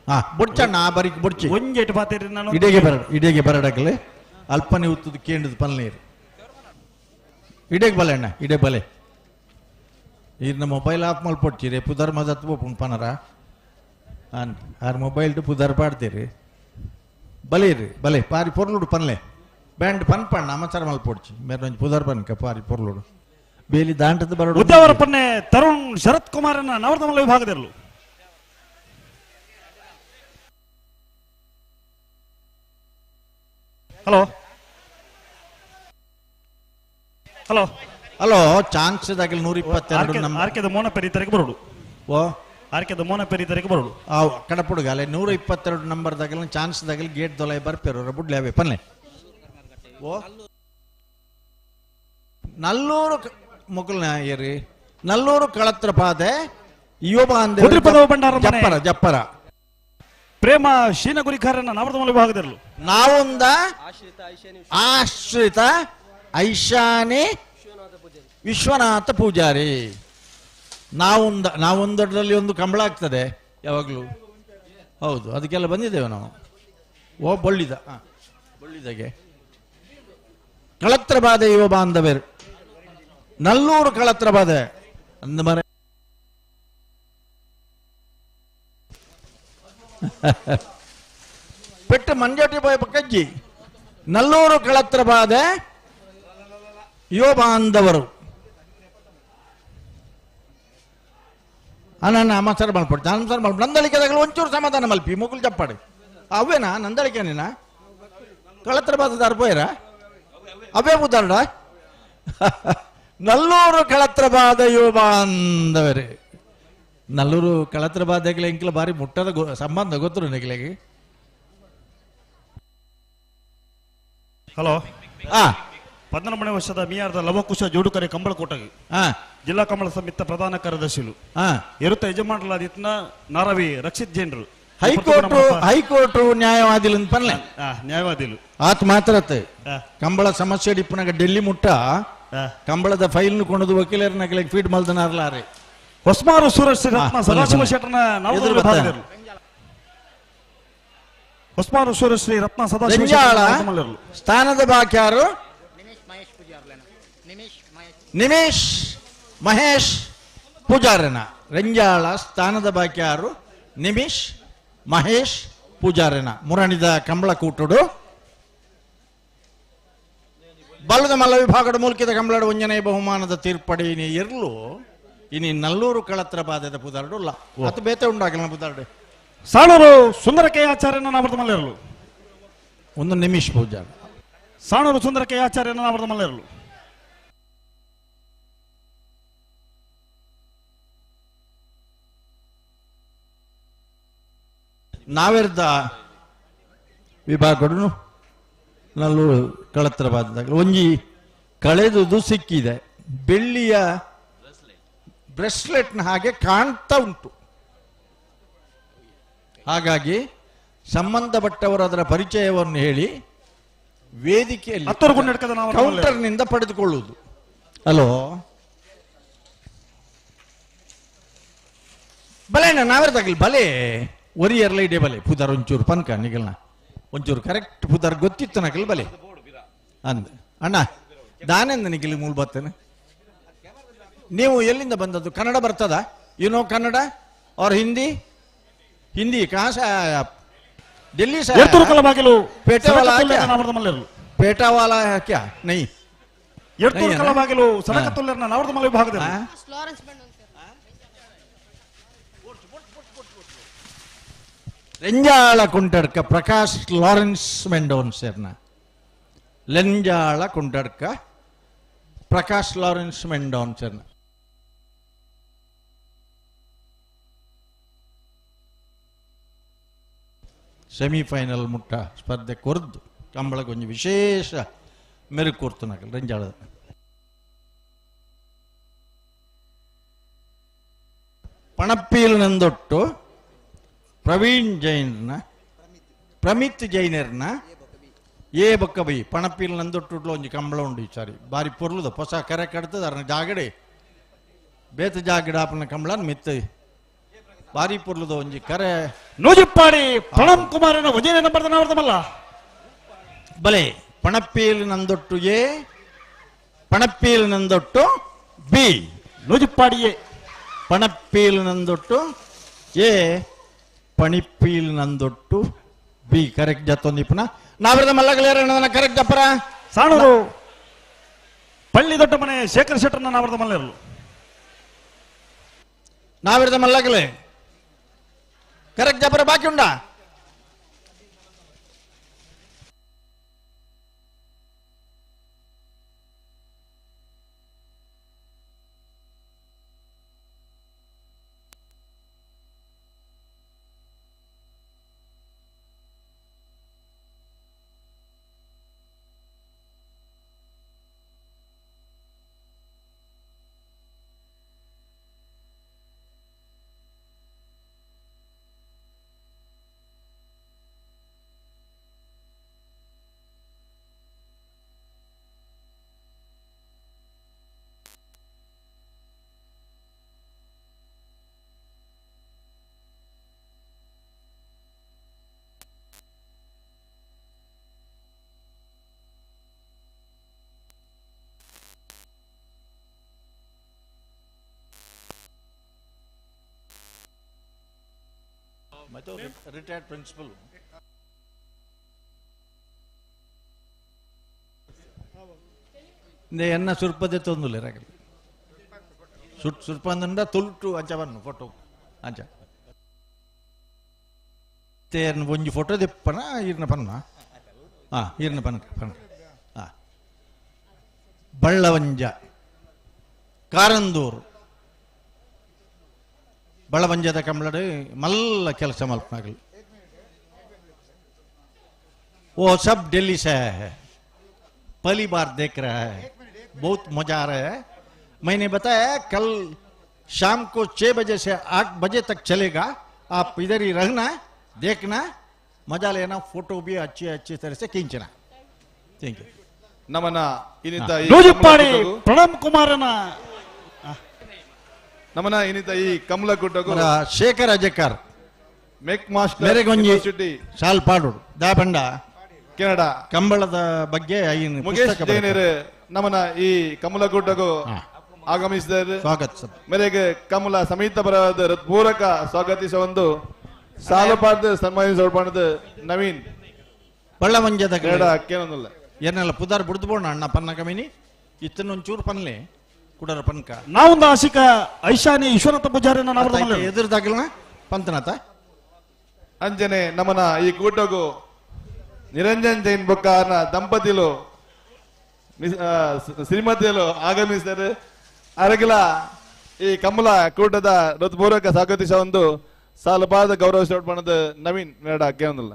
ಹಾ ಬೊಡ್ಚಣ್ಣ ಆ ಬರಿಕ್ ಬೊಡ್ಚಿ
ಒಂಜೆಟ್ಟು ಪಾತ್ರ ನಾನು
ಇಡೇಗೆ ಬರ ಇಡೇಗೆ ಬರಡಕಲೆ ಅಲ್ಪನೆ ಉತ್ತದ ಕೇಂದ್ರದ ಪಲ್ನೀರು ಇಡೇಗೆ ಬಲೆ ಅಣ್ಣ ಇಡೇ ಬಲೆ ಈರ್ನ ಮೊಬೈಲ್ ಆಫ್ ಮಲ್ಪೊಡ್ಚಿರಿ ಪುದರ್ ಮದತ್ ಪೋಪುಂಡು ಪನರ ಅನ್ ಆರ್ ಮೊಬೈಲ್ ಪುದರ್ ಪಾಡ್ತೀರಿ ಬಲೆ ಇರ್ರಿ ಬಲೆ ಪಾರಿ ಪೊರ್ಲುಡು ಪನ್ಲೆ ಬ್ಯಾಂಡ್ ಪನ್ ಪಣ್ಣ ಅಮಚಾರ ಮಲ್ಪೊಡ್ಚಿ ಮೇರೆ ಒಂಜಿ ಪುದರ್ ಪನ್ಕ ಪಾರಿ ಪೊರ್ಲುಡು ಬೇಲಿ ದಾಂಟದ ಬರಡು.
Udyavara ಪನ್ನೆ Tarun Sharath ಕುಮಾರನ ನವರ್ದಮಲ ವಿಭಾಗದಿರಲು. Hello hello
hello chance ದಾಗಲ್ 122 ನಮ್ಮ
ಆರ್ಕೆದ ಮೋನ ಪೆರಿ ತರಕ್ಕೆ ಬರೋಡು.
ಓ
ಆರ್ಕೆದ ಮೋನ ಪೆರಿ ತರಕ್ಕೆ ಬರೋಡು.
ಆ ಕಡಪುಡುಗಾಲೆ 122 ನಂಬರ್ ದಾಗಲ್ ಚಾನ್ಸ್ ದಾಗಲ್ ಗೇಟ್ ದೊಲೈ ಬರ್ಪೇರು ಬುಡ್ಲೆ ಅವೇ ಪನ್ಲೆ. ಓ ನಲ್ಲೂರು ಮೊಕಲ್ನ ಏರಿ ನಲ್ಲೂರು ಕಳತ್ರ ಪಾದೆ ಯೋಬ ಅಂದೆ ಜಪ್ಪರ ಜಪ್ಪರ
ಪ್ರೇಮ ಶೀನ ಗುರಿಕಾರನ ನವರ್ದಮಲ ವಿಭಾಗದಿರಲು.
ನಾವೊಂದ ಆಶ್ರಿತ ಐಶಾನಿ ವಿಶ್ವನಾಥ ಪೂಜಾರಿ. ನಾವೊಂದ ನಾವೊಂದರಲ್ಲಿ ಒಂದು ಕಂಬಳ ಆಗ್ತದೆ ಯಾವಾಗಲೂ. ಹೌದು ಅದಕ್ಕೆಲ್ಲ ಬಂದಿದ್ದೇವೆ ನಾವು. ಓ ಬೊಳ್ಳಿದ ಬೊಳ್ಳಿದಾಗೆ ಕಳತ್ರ ಬಾಧೆ ಯುವ ಬಾಂಧವರು ನಲ್ಲೂರು ಕಳತ್ರ ಬಾಧೆ ಅಂದ ಮರ ಪೆಟ್ಟು ಮಂಜೋಟಿ ಬಾಯ್ ಪಕ್ಕಜ್ಜಿ ನಲ್ಲೂರು ಕಳತ್ರ ಬಾಧೆ ಯುವ ಬಾಂಧವರು ಅನ್ನ ಅಮಸರ ಮಲ್ಪಡ್ತು ಅನಸರ ಮಲ್ಪ ನಂದಳಿಕೆದಾಗಲೂ ಒಂಚೂರು ಸಮಾಧಾನ ಮಲ್ಪಿ ಮುಗುಲ್ ಚಪ್ಪಾಡಿ ಅವೇನಾ ನಂದಳಿಕೆನೇನಾ ಕಳತ್ರ ಬಾಧದಾರ ಪೋಯರ ಅವೇ ಬುದಾರಡ ನಲ್ಲೂರು ಕಳತ್ರ ಬಾಧ ಯುವ ಬಾಂಧವರೇ ನಲ್ಲೂರು ಕಳತ್ರ ಬಾಧೆಗಳ ಇಂಕ್ಲ ಬಾರಿ ಮುಟ್ಟದ ಸಂಬಂಧ ಗೊತ್ತರು ನಿಕ್ಲೆಗೆ.
ಹಲೋ. 14ನೇ ವರ್ಷದ ಮಿಯಾರ್ದ ಲವಕುಶ ಜೋಡುಕರೆ ಕಂಬಳಕೋಟಗೆ ಜಿಲ್ಲಾ ಕಂಬಳ ಸಮಿತಿ ಪ್ರಧಾನ ಕಾರ್ಯದರ್ಶಿಲು ಎರುತ್ತ ಯಜಮಾನರಾದಿತ್ನ ನಾರವಿ ರಕ್ಷಿತ್ ಜೈನರು
ಹೈಕೋರ್ಟ್ ನ್ಯಾಯವಾದಿಲು ಪನ್ಲೆ
ನ್ಯಾಯವಾದಿಲು
ಆತ ಮಾತ್ರ ಕಂಬಳ ಸಮಸ್ಯೆ ಇಪ್ಪನಾಗ ಡೆಲ್ಲಿ ಮುಟ್ಟ ಕಂಬಳದ ಫೈಲ್ ಕೊಂಡು ವಕೀಲರನ್ನ ಫೀಡ್ ಮಲ್ದನಾರ್ಲಾರೆ.
ಹೊಸ್ಮಾರು ಸೂರಜ್ ರತ್ನ ಸದಾಶಿವ ಶೆಟ್ಟರ್ನ ಹೊಸ್ಮಾರು ಸೂರಶ್ರೀ ರತ್ನ ಸದಾಶಿವ
ಸ್ಥಾನದ ಬಾಕ್ಯಾರು ನಿಮೇಶ್ ಮಹೇಶ್ ಪೂಜಾರನ. ರಂಜಾಳ ಸ್ಥಾನದ ಬಾಕ್ಯಾರು ನಿಮಿಷ್ ಮಹೇಶ್ ಪೂಜಾರನ ಮುರಣಿದ ಕಂಬಳ ಕೂಟುಡು. ಬಲ್ಲದ ಮಲ್ಲ ವಿಭಾಗದ ಮೂಲಕಿದ ಕಂಬಳಡು ಒಂಜನೆ ಬಹುಮಾನದ ತೀರ್ಪಡಿ ಇನಿ ಇರ್ಲು ಇನಿ ನಲ್ಲೂರು ಕಳತ್ರ ಬಾಧದ ಪುದಾರ್ಡು ಅಲ್ಲ ಅದು ಬೇತೆ ಉಂಡಾಗಲ್ಲ ಪುದಾರ್ಡು.
ಸಾಣೂರು ಸುಂದರ ಕೆ ಆಚಾರ್ಯನ ನಾಮರದ ಮಲ್ಲೇರಲು
ಒಂದು ನಿಮಿಷ ಪೂಜಾರ.
ಸಾಣೂರು ಸುಂದರ ಕೆ ಆಚಾರ್ಯನ ನಾಮರದ ಮಲ್ಲೇರಲು.
ನಾವೆರ್ದ ವಿಭಾಗಡು ನಲ್ಲೂರು ಕಳತ್ರ ಬಾಧದಾಗ ಒಂಜಿ ಕಳೆದುದು ಸಿಕ್ಕಿದೆ, ಬೆಳ್ಳಿಯ ಬ್ರೆಸ್ಲೆಟ್ನ ಹಾಗೆ ಕಾಣ್ತಾ ಉಂಟು. ಹಾಗಾಗಿ ಸಂಬಂಧಪಟ್ಟವರು ಅದರ ಪರಿಚಯವನ್ನು ಹೇಳಿ ವೇದಿಕೆಯಲ್ಲಿ ಕೌಂಟರ್ನಿಂದ ಪಡೆದುಕೊಳ್ಳುವುದು. ಹಲೋ ಬಲೆ ಅಣ್ಣ ನಾವೆರ್ದಾಗಲಿ ಬಲೆ ಒರಿಯರ್ಲ ಇಡೇ ಬಲೆ ಪುದಾರ್ ಒಂಚೂರು ಪನ್ಕ ನಿಗಲ್ನ ಒಂಚೂರು ಕರೆಕ್ಟ್ ಪುದಾರ್ ಗೊತ್ತಿತ್ತು ನಕಲ್ ಬಲೆ ಅಂದ ಅಣ್ಣ ದಾನೆಂದ ನಿಗಲಿ ಮೂಲ ಬರ್ತೇನೆ. ನೀವು ಎಲ್ಲಿಂದ ಬಂದದ್ದು? ಕನ್ನಡ ಬರ್ತದ? You know Kannada or Hindi? Hindi कहाँ से आया आप? दिल्ली से आया? पेटा वाला है क्या? पेटा वाला है क्या? नहीं. ರೆಂಜಾಳ ಕುಂಟಡ್ಕ ಪ್ರಕಾಶ್ ಲಾರೆನ್ಸ್ ಮೆಂಡೋನ್ ಸೇರ್ನ. ಲೆಂಜಾಳ ಕುಂಟಡ್ಕ ಪ್ರಕಾಶ್ ಲಾರೆನ್ಸ್ ಮೆಂಡೋನ್ ಸೇರ್ನ. ಸೆಮಿಫೈನಲ್ ಮುಟ್ಟ ಸ್ಪರ್ಧೆ ಕೊರ್ದು ಕಂಬಳಕ್ಕೊಂಜಿ ವಿಶೇಷ ಮೆರುಗು ಕೊರ್ತುನಕಲ್ ರಂಜಾಳದ. ಪಣಪ್ಪೀಲ್ ನಂದೊಟ್ಟು ಪ್ರವೀಣ್ ಜೈನ್ನ ಪ್ರಮಿತ್ ಜೈನರ್ನ ಏ ಬೊಕ್ಕ ಬೈ ಪಣಪ್ಪೀಲ್ ನಂದೊಟ್ಟು ಒಂಜಿ ಕಂಬಳ ಉಂಡು ಈ ಸಾರಿ ಬಾರಿ ಪೊರ್ಲುದ ಹೊಸ ಕರೆ ಕಡ್ತದ ಅರ್ನ ಜಾಗಡೆ ಬೇತ ಜಾಗಡೆ ಆಪನ ಕಂಬಳನ್ ಮಿತ್ತ ಬಾರಿ ಪೊರ್ಲುದ ಒಂಜಿ ಕರೆ.
ನೂಜಿಪ್ಪಾಡಿ ಪ್ರಣಮ್ ಕುಮಾರನ ಒಂಜೇ ನಂಬರ್ ನಾವರ್ದಮಲ್ಲ
ಬಲೆ. Panappil Nandottu A, Panappil Nandottu B.
Nujippadi A,
Panappil Nandottu A, Panappil Nandottu B. ಕರೆಕ್ಟ್ ಜತ್ತೊಂದಿಪ್ಪನ ನಾವರದ ಮಲ್ಲಗಲೇರ ಕರೆಕ್ಟ್ ಜಪ್ಪರ.
ಸಾಣೂರು ಪಳ್ಳಿ ದೊಡ್ಡ ಮನೆ ಶೇಖರ್ ಶೆಟ್ಟರ್ನ ನಾವರದ ಮಲ್ಲೇರಲು.
ನಾವಿರದ ಮಲ್ಲಗಲೇ ಕರೆಕ್ಟ್ ಜಪ್ಪರ ಬಾಕಿ ಉಂಡಾ? ರಿಟೈರ್ಡ್ ಪ್ರಿನ್ಸಿಪಲ್ ಎನ್ನ ಸುರ್ಪದೆ ತೊಂದುಲ್ಲ ರಾಗಲಿ ಸುಟ್ ಸುರ್ಪ ಅಂದ ತುಲ್ಟು ಅಂಚ ಬನ್ನು ಫೋಟೋ ಅಂಚ ತೇರ್ನ ಒಂಜಿ ಫೋಟೋ ದೆಪ್ಪನ ಇರ್ನ ಪನ್ನ ಹಾಂ ಇರ್ನ ಪನ್ನ ಪನ್ನ ಹಾಂ ಬಳ್ಳವಂಜ ಕಾರಂದೂರು ಬಳವಂಜದ ಕಂಬಳಡು ಮಲ್ಲ ಕೆಲಸ ಮಲ್ಪನಾಗಲಿ. वो सब दिल्ली से है, पहली बार देख रहा है, बहुत मजा आ रहा है। मैंने बताया कल शाम को 6 बजे से 8 बजे तक चलेगा, आप इधर ही रहना, देखना, मजा लेना, फोटो भी अच्छी अच्छी तरह से खींचना। Thank you.
ನಮನ ಇನ್ನಿತ
ನೂಜಿಪ್ಪಾಡಿ ಪ್ರಣಮ್ ಕುಮಾರನ
ನಮನ ಇನ್ನಿತ ಈ ಕಮಲಕೂಟಗೂ
ಶೇಖರ್ ಅಜಕರ್
ಮೇಕ್ ಮಾಸ್ಟರ್
ಮೇರೆಗೊಂಜಿ ಶಾಲ್ ಪಾಡು ದಾಬಂಡ
ಕೆನಡಾ
ಕಂಬಳದ ಬಗ್ಗೆ
ಮುಗೇಶ್ ಜೈನರು ನಮನ ಈ ಕಮಲಕೂಟಗೂ ಆಗಮಿಸಿದ್ದಾರೆ.
ಸ್ವಾಗತ ಸರ್.
ಮೇರೆಗೆ ಕಮಲ ಸಮಿತ ಬರದ ಪೂರಕ ಸ್ವಾಗತಿಸ ಒಂದು ಸಾಲು ಪಾಡ್ದು ಸನ್ಮಾನಿಸೋಡ್ ನವೀನ್
ಬಳ್ಳವಂಜದ
ಕೆನಡಾ ಕೇನೊಂದುಲ್ಲ
ಏನೆಲ್ಲ ಪುದಾರ್ ಬುಡ್ದು ಬೋಣ ಅಣ್ಣ ಪನ್ನ ಕಮಿನಿ ಇತ್ತನೊಂಚೂರು ಪನ್ಲೆ ಕುಡರ ಪನ್ಕ
ನಾವೊಂದು ಆಶಿಕ ಐಶಾನಿ ವಿಶ್ವನಾಥ ಪೂಜಾರಿನ ನಾವು
ಎದುರುದಾಗಲ ಪಂತನಾಥ
ಅಂಜನೆ ನಮನ ಈ ಕೂಟಗೂ ನಿರಂಜನ್ ಜೈನ್ ಬೊಕ್ಕಾರನ ದಂಪತಿಲು ಶ್ರೀಮತಿಯಲು ಆಗಮಿಸಿದ್ದಾರೆ. ಅರಗಿಲ ಈ ಕಮಲ ಕೂಟದ ಹೃತ್ಪೂರ್ವಕ ಸ್ವಾಗತಿಸ ಒಂದು ಸಾಲುಪಾದ ಗೌರವ ನವೀನ್ ಮೇಡ ಕೇಳೊಂದಿಲ್ಲ.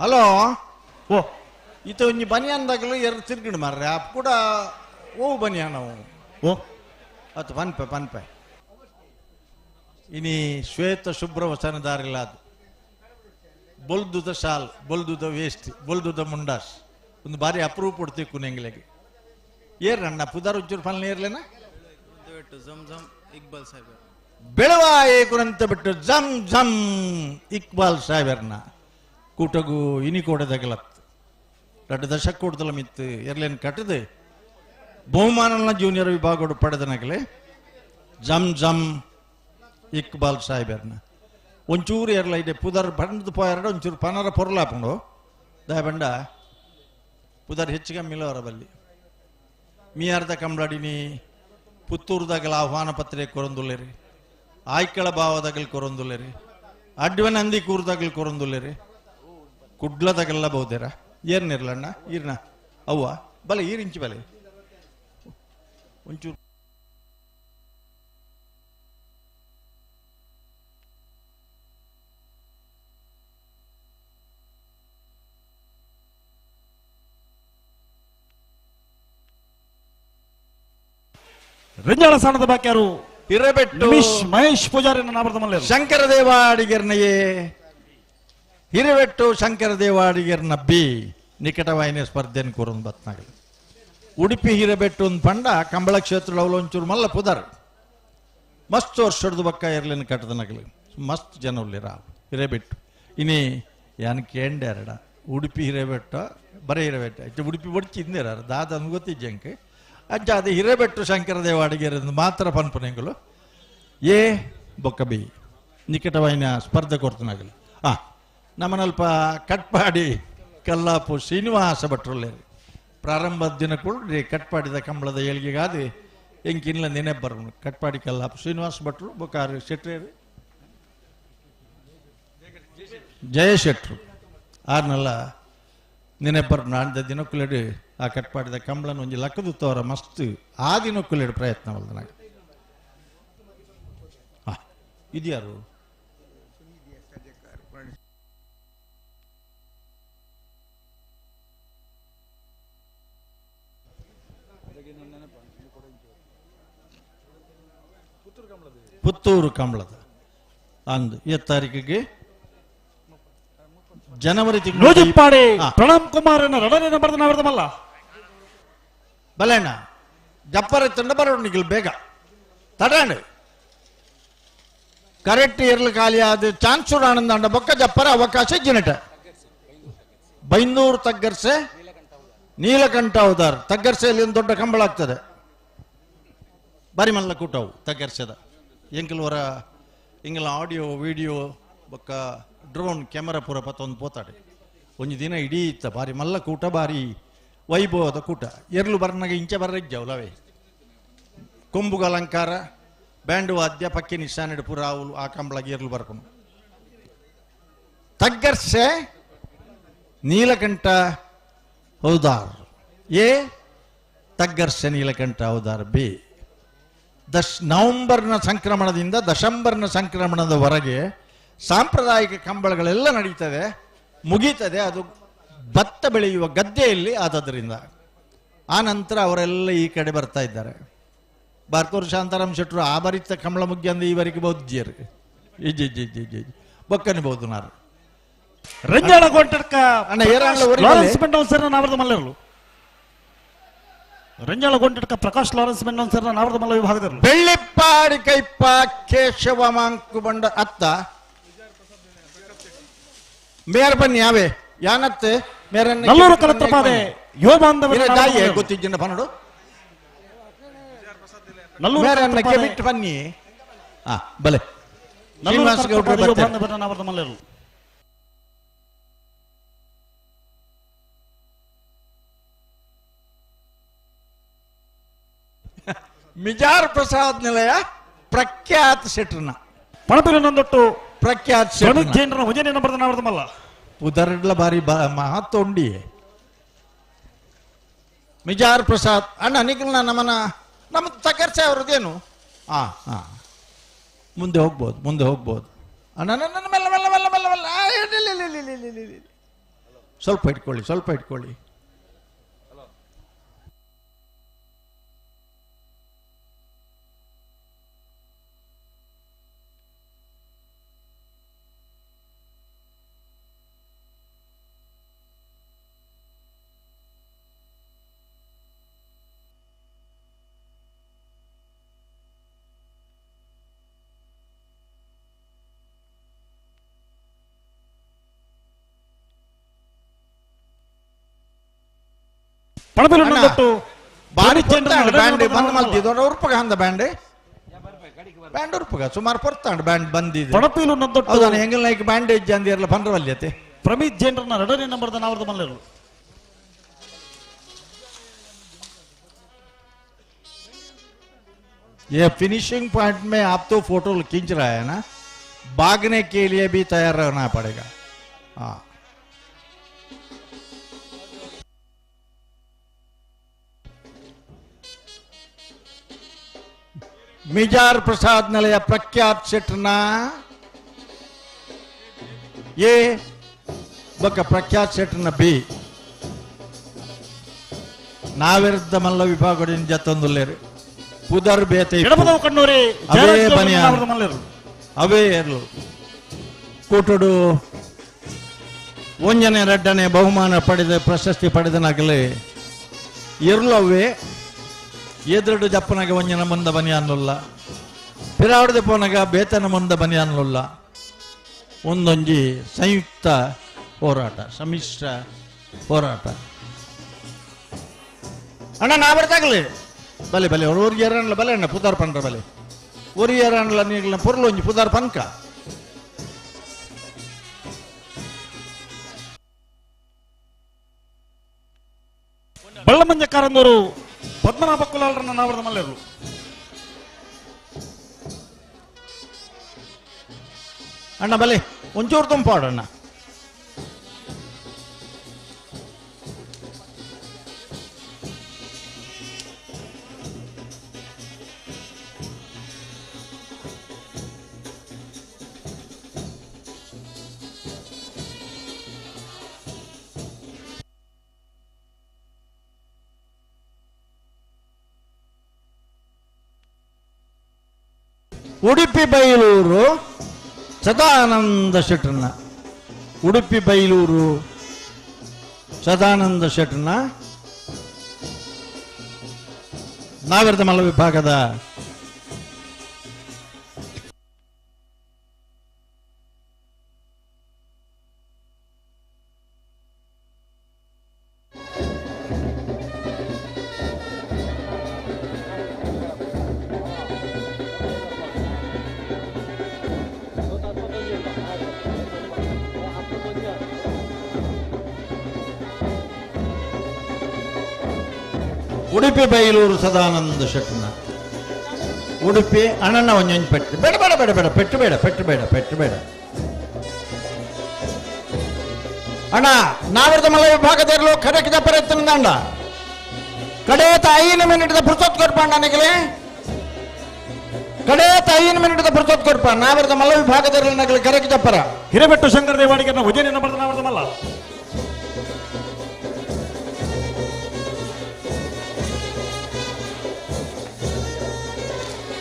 ಹಲೋ ಓ ಇತ ಒಂಜಿ ಬನಿಯಾನ್ದಾಗಲು ಎರಡು ತಿರ್ಗಿಡು ಮಾರ್ರೆ ಅಪ್ ಕೂಡ ಓ ಬನಿಯಾನ ಅವು ಓ ಅತ್ ಪನ್ಪೆ ಪನ್ಪೆ ಇನಿ ಶ್ವೇತ ಶುಭ್ರ ವಸನದಾರಿಲ್ಲ ಅದು ಬೊಲ್ದುದ ಶಾಲ್ ಬೊಲ್ದುದ ವೇಸ್ಟ್ ಬೊಲ್ದುದ ಮುಂಡಾಸ್ ಒಂದು ಬಾರಿ ಅಪರೂಪ ಕೊಡ್ತೀವಿ ಎಂಗ್ಲೆಗೆ ಏರ್ ಅಣ್ಣ ಪುದಾರ್ ಒಂಚೂರು ಫಲ್ನ ಏರ್ಲೇನಾ
ಇಕ್ಬಾಲ್ ಸಾಹೇಬ್
ಬೆಳವ ಏಕುರಂತ ಬಿಟ್ಟು ಜಮ್ ಜಮ್ ಇಕ್ಬಾಲ್ ಸಾಹೇಬರ್ನ ಕೂಟಗು ಇನಿ ಕೋಡದಗಲತ್ ಎರಡು ದಶಕ ಕೂಟದಲ್ಲ ಮಿತ್ತು ಎರ್ಲೇನು ಕಟ್ಟದು ಬಹುಮಾನನ ಜೂನಿಯರ್ ವಿಭಾಗ ಪಡೆದನಗಲೆ ಜಮ್ ಜಮ್ ಇಕ್ಬಾಲ್ ಸಾಹೇಬರ್ನ ಒಂಚೂರು ಎರ್ಲ ಇದೆ ಪುದರ್ ಬಂದು ಪೋಯಾರಡ ಒಂಚೂರು ಪನರ ಪೊರ್ಲಾಪುಂಡು ದಯಬಂಡ ಪುದರ್ ಹೆಚ್ಚಿಗೆ ಮಿಲವರ ಬಲ್ಲಿ ಮೀಯಾರ್ದ ಕಂಬಳಡಿನಿ ಪುತ್ತೂರ್ದಾಗಲ ಆಹ್ವಾನ ಪತ್ರೆ ಕೊರೊಂದುಲ್ಲೇರಿ ಆಯ್ಕಳ ಭಾವದಾಗಲ್ ಕೊರೊಂದುಲ್ಲೇರಿ ಅಡ್ವನಂದಿ ಕೂರ್ದಾಗಲ್ ಕೊರೊಂದುಲ್ಲೇರಿ ಕುಡ್ಲದಾಗೆಲ್ಲ ಬಹುದೇರ ಏರ್ನಿರ್ಲಣ್ಣ ಈರ್ನ ಅವ್ವ ಬಲೆ ಈರಿಂಚಿ ಬಲೆ ಒಂಚೂರು
ರಂಜಾಳ ಸ್ಥಾನದ ಬಾಕಿಯಾರು
ಹಿರೇಬೆಟ್ಟು
ಮಹೇಶ್ ಪೂಜಾರಿ ನಾಮರ್ದ
ಶಂಕರ ದೇವಾಡಿಗರ್ನಯೇ ಹಿರೇಬೆಟ್ಟು ಶಂಕರ ದೇವಾಡಿಗರ್ನ ಬಿ ನಿಕಟವಾಹಿನಿ ಸ್ಪರ್ಧೆಯನ್ನು ಕೋರೊಂದು ಬತ್ನಾಗಲಿ ಉಡುಪಿ ಹಿರೇಬೆಟ್ಟು ಒಂದು ಪಂಡ ಕಂಬಳ ಕ್ಷೇತ್ರದ ಒಂಚೂರು ಮಲ್ಲ ಪುದರ್ ಮಸ್ತ್ ವರ್ಷದ ಬಕ್ಕ ಇರ್ಲಿನ ಕಟ್ಟದನಗಲಿ ಮಸ್ತ್ ಜನ ಉಳ್ಳಿರ ಹಿರೇಬೆಟ್ಟು ಇನಿ ಯಾನ್ ಕೇಂಡ್ಯಾರಡ ಉಡುಪಿ ಹಿರೇಬೆಟ್ಟ ಬರೇ ಹಿರೇಬೆಟ್ಟ ಅಚ್ಚ ಉಡುಪಿ ಬಡ್ಚಿ ಹಿಂದೇರ ದಾದ ಅಂದ್ ಗೊತ್ತಿಜ್ಜಂಕೆ ಅಜ್ಜ ಅದು ಹಿರೇಬೆಟ್ಟು ಶಂಕರ ದೇವಾಡಿಗರಿಂದ ಮಾತ್ರ ಪನ್ಪನೆಂಗುಲು ಎ ಬೊಕ್ಕ ಬಿ ನಿಕಟವಾಹಿನ ಸ್ಪರ್ಧೆ ಕೊಡ್ತನಾಗಲಿ ಆ ನಮ್ಮನಲ್ಪ ಕಟ್ಪಾಡಿ ಕಲ್ಲಾಪು ಶ್ರೀನಿವಾಸ ಭಟ್ರುಲ್ಲೇರಿ ಪ್ರಾರಂಭದ ದಿನ ಕೂಡ ಕಟ್ಪಾಡಿದ ಕಂಬಳದ ಏಳಿಗೆಗಾದಿ ಎಂಕಿನ್ಲ ನೆನೆಬ್ಬರು ಕಟ್ಪಾಡಿ ಕಲ್ಲಾಪು ಶ್ರೀನಿವಾಸ ಭಟ್ರು ಬೊಕ್ಕಾರು ಶೆಟ್ರೇರಿ ಜಯ ಶೆಟ್ರು ಆರ್ನಲ್ಲ ನೆನೆಬ್ಬರು ನಾಡ್ದ ದಿನಕ್ಕುಲೆಡು ಆ ಕಟ್ಪಾಡಿದ ಕಂಬಳನ ಒಂಜಿ ಲಕ್ಕದು ತೋರ ಮಸ್ತ್ ಆ ದಿನಕ್ಕುಲೆಡು ಪ್ರಯತ್ನ ವಲ್ದನಾಗ ಇದ್ಯಾರು ಪುತ್ತೂರು ಕಂಬಳದ ಅಂದು ಎತ್ ತಾರೀಕಿಗೆ ಜನವರಿ ತಿಂಗಳು
ನೂಜಿಪ್ಪಾಡಿ ಪ್ರಣಮ್ ಕುಮಾರ್ ಎರಡನೇ ನಂಬರ್ ನಾವರ್ದಮಲ್ಲ
ಬಲೇಣ ಜಪ್ಪರ ತಂಡ ಬರೋಣ ಬೇಗ ತಡಾಣ ಕರೆಕ್ಟ್ ಇರ್ಲಿ ಖಾಲಿ ಅದು ಚಾನ್ಸ್ ಆನಂದ ಅಂಡ ಬೊಕ್ಕ ಜಪ್ಪರ ಅವಕಾಶ ಜಿನಟ ಬೈಂದೂರು ತಗ್ಗರ್ಸೆ ನೀಲಕಂಠ ಅವತಾರ್ ತಗ್ಗರ್ಸೆಯಲ್ಲಿ ಒಂದು ದೊಡ್ಡ ಕಂಬಳ ಆಗ್ತದೆ ಬಾರಿ ಮಲ್ಲ ಕೂಟವು ತಗ್ಗರ್ಸೆದ ಎಂಕಲ್ವರ ಇಂಗಲ ಆಡಿಯೋ ವಿಡಿಯೋ ಬೊಕ್ಕ ಡ್ರೋನ್ ಕ್ಯಾಮರಾ ಪೂರ ಪತ್ತೊಂದು ಪೋತಾಡೆ ಒಂಜಿ ದಿನ ಇಡೀ ಇತ್ತ ಬಾರಿ ಮಲ್ಲ ಕೂಟ ಬಾರಿ ವೈಭವದ ಕೂಟ ಎರ್ಲು ಬರ್ನಾಗ ಇಂಚೆ ಬರ್ರೆಜ್ಜವಲವೇ ಕೊಂಬುಗ ಅಲಂಕಾರ ಬ್ಯಾಂಡ್ ವಾದ್ಯ ಪಕ್ಕಿ ನಿಶಾನೆಡು ಪೂರ ಆವುಲು ಆ ಕಂಬಳಗೆ ಎರ್ಲು ಬರ್ಕೊಂಡು ತಗ್ಗರ್ಸೆ ನೀಲಕಂಠ ಹೌದಾರ್ ಎ ತಗ್ಗರ್ಷ ನೀಲಕಂಠ ಅವತಾರ ಬಿ. ನವಂಬರ್ನ ಸಂಕ್ರಮಣದಿಂದ ದಶಂಬರ್ನ ಸಂಕ್ರಮಣದವರೆಗೆ ಸಾಂಪ್ರದಾಯಿಕ ಕಂಬಳಗಳೆಲ್ಲ ನಡೀತದೆ, ಮುಗೀತದೆ. ಅದು ಭತ್ತ ಬೆಳೆಯುವ ಗದ್ದೆಯಲ್ಲಿ ಆದದ್ರಿಂದ ಆ ನಂತರ ಅವರೆಲ್ಲ ಈ ಕಡೆ ಬರ್ತಾ ಇದ್ದಾರೆ. ಬಾರ್ಕೋರು ಶಾಂತಾರಾಮ್ ಶೆಟ್ಟರು ಆ ಬರಿತ ಕಂಬಳ ಮುಗ್ಗಿ ಅಂದ್ರೆ ಈವರೆಗೆ ಬೌದ್ಧಿಯರು ಇಜ್ಜಿ ಇಜ್ಜಿ ಇಜ್ಜಿ ಇಜ್ಜಿ ಬೊಕ್ಕನಿ ಬಹುದು ನಾರು.
ರಂಜಾಳ ಗೊಂಟಡ್ಕ
ಅಣ್ಣ, ಏರಾಣ್ಲ ಊರಿಗೆ
ಲಾರೆನ್ಸ್ ಮೆಂಡೋನ್ಸರ್ನ ನಾವರದ ಮಲ್ಲರು. ರಂಜಾಳ ಗೊಂಟಡ್ಕ ಪ್ರಕಾಶ್ ಲಾರೆನ್ಸ್ ಮೆಂಡೋನ್ಸರ್ನ ನಾವರದ ಮಲ್ಲ ವಿಭಾಗದರು.
ಬೆಳ್ಳಿಪ್ಪಾಡಿ ಕೈಪ್ಪ ಕೇಶವ ಮಾಂಕು ಬಂಡ ಅತ್ತ ಮೇರ್ ಬನ್ನಿ ಯಾವೇ ಯಾನತ್ತೆ ಮೇರನ್ನ
ನಲ್ಲೂರು ಕಲತ್ರಪಾದೆ ಯುವ ಬಾಂಧವರ
ದಾಯಿ ಗೊತ್ತಿಜ್ಜಿನ ಪನ್ನಡು
ನಲ್ಲೂರು
ಮೇರನ್ನ
ಕಲತ್ರಪಾದೆ
ಕೆಬಿಟ್ಟು ಬನ್ನಿ. ಬಲೆ
ನಲ್ಲೂರು
ಶ್ರೀನಿವಾಸ ಗೌಡ್ರು
ಕಲತ್ರಪಾದೆ ಯುವ
ಬರ್ತಾರೆ.
ಬಾಂಧವರ ನಾವರದ ಮಲ್ಲರು.
ಮಿಜಾರ್ ಪ್ರಸಾದ್ ನಿಲಯ ಪ್ರಖ್ಯಾತ ಶೆಟ್ರನ
ಪಣಪಿನ ನಂದೊಟ್ಟು
ಪ್ರಖ್ಯಾತ
ಪ್ರಮಿತ್ ಜೈನರ ಒಂಜನೇ ನಂಬರ್ದ ನಾವರದ ಮಲ್ಲ
ಉದರಡ್ಲ ಬಾರಿ ಮಹತ್ವ ಉಂಡಿ ಮಿಜಾರ್ ಪ್ರಸಾದ್ ಅಣ್ಣ ನಿಖಿಲ್ನ ನಮ್ಮನ ನಮ್ಮ ತಕರ್ಸೆ ಅವ್ರದ್ದೇನು ಹಾ ಹಾ ಮುಂದೆ ಹೋಗ್ಬೋದು, ಮುಂದೆ ಹೋಗ್ಬೋದು ಅಣ್ಣ. ನನ್ನ ಮೆಲ್ಲ ಮೆಲ್ಲ ಮೆಲ್ಲ ಮೆಲ್ಲ ಮೆಲ್ಲ ಇಲ್ಲ. ಸ್ವಲ್ಪ ಇಟ್ಕೊಳ್ಳಿ, ಸ್ವಲ್ಪ ಇಟ್ಕೊಳ್ಳಿ.
ಪಣಪಿನ ನಂದೊಟ್ಟು
ಬಾರಿ
ಪ್ರಮಿತ್ ಜೈನರ
ಪೊರ್ತಾಂಡ್ ಬ್ಯಾಂಡ್
ಎರಡನೇ
ಬಂದ್
ನಂಬರ್ದ
ಮಲ್ತಿದ್ದು ಉರ್ಪಗ ಅಂದ ಬ್ಯಾಂಡ್ ಬ್ಯಾಂಡ್ ಉರ್ಪಗ ಸುಮಾರು ಪೊರ್ತಾಂಡ್ ಬ್ಯಾಂಡ್ ಬಂದಿದೆ.
ಪಣಪಿಲು ನಂದೊಟ್ಟು
ಹೌದಾನ ಹೆಂಗಲ್ ನೈಕ್ ಬ್ಯಾಂಡೇಜ್ ಅಂದಿರಲ್ಲ ಪಂದ್ರವಲ್ಯತೆ.
ಪ್ರಮಿತ್ ಜೈನರನ್ನ ಎರಡನೇ ನಂಬರ್ದ ನಾವರದ ಮಲ್ಲರು.
ये फिनिशिंग पॉइंट में आप तो फोटो खींच रहा है ना, भागने के लिए भी तैयार रहना पड़ेगा। हाँ मिजार प्रसाद निलय प्रख्यात शेट्रना ये ಬೊಕ್ಕ ಪ್ರಖ್ಯಾತ್ ಶೆಟ್ರನ ಬಿ ನಾವಿರುದ್ಧ ಮಲ್ಲ ವಿಭಾಗದಿಂದ ಜತ್ತೊಂದುಲ್ಲೇರು ಪುದರ್ ಬೇತೆ
ಎಡಬದವು ಕಣ್ಣೂರಿ
ಅವೇ
ಜಯರಾಜ್ ಗೌಡ್ರನ್ನ
ಬನಿಯಾನ್.
ನಾವರದ ಮಲ್ಲರು.
ಅವೇ ಇರಲು ಕೂಟುಡು ಒಂಜನೆ ರಡ್ಡನೆ ಬಹುಮಾನ ಪಡೆದ ಪ್ರಶಸ್ತಿ ಪಡೆದನಾಗಲೇ ಇರ್ಲು ಅವೇ ಎದುರುಡು ಜಪ್ಪನಾಗ ಒಂಜನ ಮುಂದ ಬನಿಯಾನ್ಲುಲ್ಲ ಪಿರಾವಡದೆ ಪೋನಾಗ ಬೇತನ ಮುಂದ ಬನಿಯಾನ್ಲುಲ್ಲ. ಒಂದೊಂಜಿ ಸಂಯುಕ್ತ ಹೋರಾಟ, ಸಮ್ಮಿಶ್ರ ಹೋರಾಟ. ಅಣ್ಣ ನಾ ಬರ್ತಾಗಲಿ ಬಲೆ ಬಲೆ ಅವ್ರು ಊರಿಗೆ ಏರಣ್ಲ ಬಲೆ ಅಣ್ಣ ಪುದಾರ್ ಪನ್ರ ಬಲೆ ಊರಿಗೆ ಏರಣ್ಲ ನೀಗ್ಲ ಪೊರ್ಲು ಒಂಜಿ ಪುದಾರ್ ಪನ್ಕ.
ಬಳ್ಳಮಂಜ ಕಾರಂದೂರು ಪದ್ಮನಾಭ ಕುಲಾಲರನ್ನ ನಾವರದ ಮಲ್ಲರು.
ಅಣ್ಣ ಬಲೆ ಒಂಚೂರು ತುಂಪಾಡಣ್ಣ. ಉಡುಪಿ ಬೈಲೂರು ಸದಾನಂದ ಶೆಟ್ಟರ್ನ, ಉಡುಪಿ ಬೈಲೂರು ಸದಾನಂದ ಶೆಟ್ಟರ್ನ ನಾವಿರದ ಮಲ್ಲ ವಿಭಾಗದ ಉಡುಪಿ ಬೈಲೂರು ಸದಾನಂದ ಶೆಟ್ಟನ ಉಡುಪಿ ಅಣ್ಣನ ಒಂಜೊಂಜಿ ಪೆಟ್ಟು ಬೇಡ ಬೇಡ ಬೇಡ ಬೇಡ ಪೆಟ್ಟು ಬೇಡ ಪೆಟ್ಟು ಬೇಡ ಪೆಟ್ಟು ಬೇಡ ಅಣ್ಣ. ನಾವಿರದ ಮಲ ವಿಭಾಗದಿರಲು ಖಡಕಿದ ಪ್ರಯತ್ನ ಅಣ್ಣ. ಕಡೇತ 5 ಮಿನಿಟ್ ಪುರ್ಸೊತ್ ಕೊರ್ಪಣ್ಣ ನಿಗಲೆ ಕಡೇತ 5 ಮಿನಿಟ್ ಪುರ್ಸೊತ್ ಕೊರ್ಪ ನಾವಿರದ ಮಲ್ಲ ವಿಭಾಗದಲ್ಲಿ ನಗಲು ಕರೆಕ್ ಜಪ್ಪರ
ಹಿರೇಬೆಟ್ಟು ಶಂಕರ ದೇವಾಡಿಗೆ ಉಜ್ಜಯಿನಿ ನಂಬರ್ ನಾವಿರದ ಮಲ್ಲ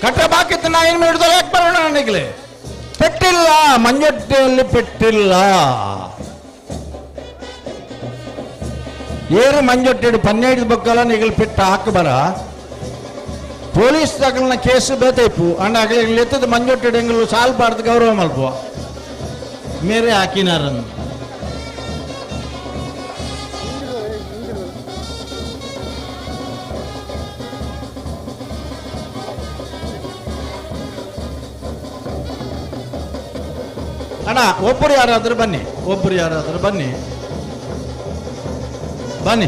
ಕಟ್ಟ ಬಾಕಿತ್ತು ನಾ 5 ಮಿನಿಟ್ ಯಾಕೆ ಬರೋಣ ನನಗೆ ಪೆಟ್ಟಿಲ್ಲ ಮಂಜೊಟ್ಟೆಯಲ್ಲಿ ಪೆಟ್ಟಿಲ್ಲ ಏರು ಮಂಜೊಟ್ಟೆಡು 12 ಬೊಕ್ಕಲ ನಿಗಲು ಪೆಟ್ಟ ಹಾಕಬರ ಪೊಲೀಸ್ ತಗಲ್ನ ಕೇಸು ಬೇತೈಪು ಅಂಡ ಅಗಲಿ ಎತ್ತದ ಮಂಜೊಟ್ಟೆಡು ಎಂಗಲು ಸಾಲ್ಬಾರ್ದು ಗೌರವ ಮಲ್ಪುವ ಮೇರೆ ಹಾಕಿನಾರನ್ನು ಅಣ್ಣ ಒಬ್ಬರು ಯಾರಾದರೂ ಬನ್ನಿ ಒಬ್ಬರು ಯಾರಾದರೂ ಬನ್ನಿ ಬನ್ನಿ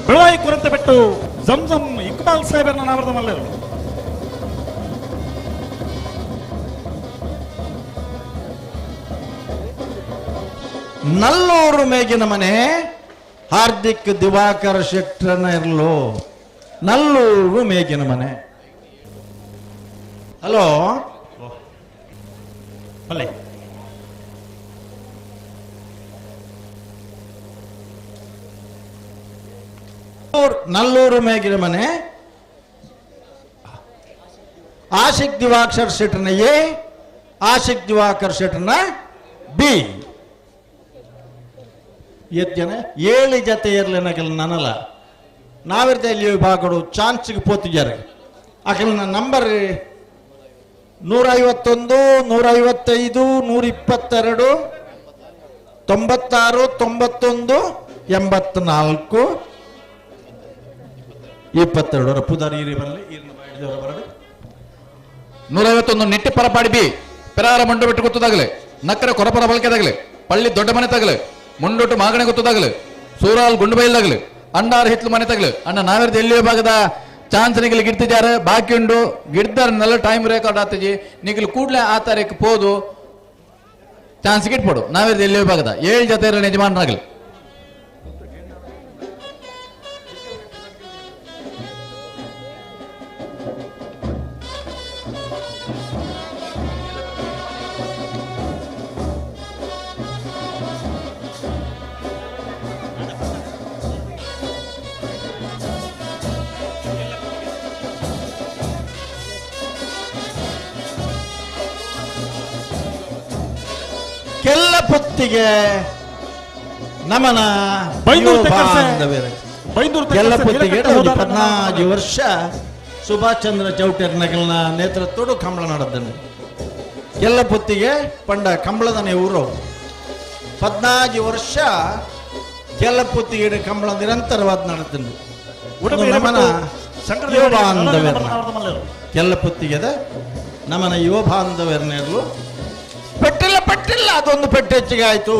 ಬೆಳವಾಯಿ ಕುರಂತ ಬೆಟ್ಟು ಜಂಜಂ ಇಕ್ಬಾಲ್ ಸಾಹೇಬರನ್ನ ನಾವರದ ಮಲ್ಲರು
ನಲ್ಲೂರು ಮೇಗಿನ ಮನೆ ಹಾರ್ದಿಕ್ ದಿವಾಕರ್ ಶೆಟ್ಟರನ್ನ ಇರಲು ನಲ್ಲೂರು ಮೇಗಿನ ಮನೆ. ಹಲೋ
ಅಲ್ಲೇ
ನಲ್ಲೂರು ಮೇಗಿನ ಮನೆ ಆಶಿಕ್ ದಿವಾಕರ್ ಶೆಟ್ಟರ್ನ ಎ, ಆಶಿಕ್ ದಿವಾಕರ್ ಶೆಟ್ಟರ್ನ ಬಿ. ಎತ್ ಜನ 7 ಜತೆ ಇರಲಿ ನನಲ್ಲ ನಾವಿರ್ದ ಇಲ್ಲಿ ವಿಭಾಗಗಳು ಚಾನ್ಸ್ಗೆ ಪೋತಿದ್ದಾರೆ. ಅಕಲಿನ ನಂಬರ್ 151, 155, 122, 96, 91, 84, 22. ಪುದಾರಿ ಬರಲಿ ಬರಲಿ.
151 ನೆಟ್ಟಿ ಪರಪಾಡಿ ಬಿ ಪೆರಾರ ಮಂಡು ಬಿಟ್ಟು ಗೊತ್ತದಾಗಲೆ, ನಕ್ಕರ ಕೊರಪರ ಬಳಕೆದಾಗಲೆ, ಪಳ್ಳಿ ದೊಡ್ಡ ಮನೆ ತಗಲೆ, ಮುಂಡೊಟ್ಟು ಮಾಗಣೆ ಗೊತ್ತದಾಗಲೆ, ಸೂರಾಲ್ ಗುಂಡು ಬೈಲ್ದಾಗಲೆ, ಅಂಡಾರ್ ಹಿತ್ಲು ಮನೆ ತಗಲೆ. ಅಣ್ಣ ನಾವಿರ್ದ ಎಲ್ಲಿ ವಿಭಾಗದ ಚಾನ್ಸ್ ನಿಗಲು ಗಿಡ್ತಿದ್ದಾರೆ ಬಾಕಿ ಉಂಡು ಗಿಡ್ದಾರ ನಲ್ಲ ಟೈಮ್ ರೆಕಾರ್ಡ್ ಆತಜಿ ನಿಗಲು ಕೂಡಲೇ ಆ ತಾರೀಕು ಪೋದು ಚಾನ್ಸ್ ಗಿಟ್ಪೋಡು. ನಾವಿರ್ದ ಎಲ್ಲಿ ವಿಭಾಗದ 7 ಜೊತೆ ಯಜಮಾನರಾಗಲಿ.
ಕೆಲ್ಲ ಪೊತ್ತಿಗೆ ನಮನ ಕೆಲ್ಲ ಪೊತ್ತಿಗೆ 14 ವರ್ಷ ಸುಭಾಷ್ ಚಂದ್ರ ಚೌಟರ್ ನಗಲ್ನ ನೇತೃತ್ವಡು ಕಂಬಳ ನಡೆದನು. ಕೆಲ್ಲ ಪೊತ್ತಿಗೆ ಪಂಡ ಕಂಬಳದನೆ ಊರು 14 ವರ್ಷ ಕೆಲ್ಲ ಪೊತ್ತಿಗೆ ಕಂಬಳ ನಿರಂತರವಾದ ನಡೆದನು. ನಮನ ಯುವ ಬಾಂಧವ್ಯರ್ನ ಕೆಲ್ಲ ಪೊತ್ತಿಗೆದ ನಮನ ಯುವ ಬಾಂಧವ್ಯರ್ನೆಲ್ಲೂ ಪೆಟ್ಟಿಲ್ಲ ಪೆಟ್ಟಿಲ್ಲ ಅದೊಂದು ಪೆಟ್ಟು ಹೆಚ್ಚಿಗೆ ಆಯ್ತು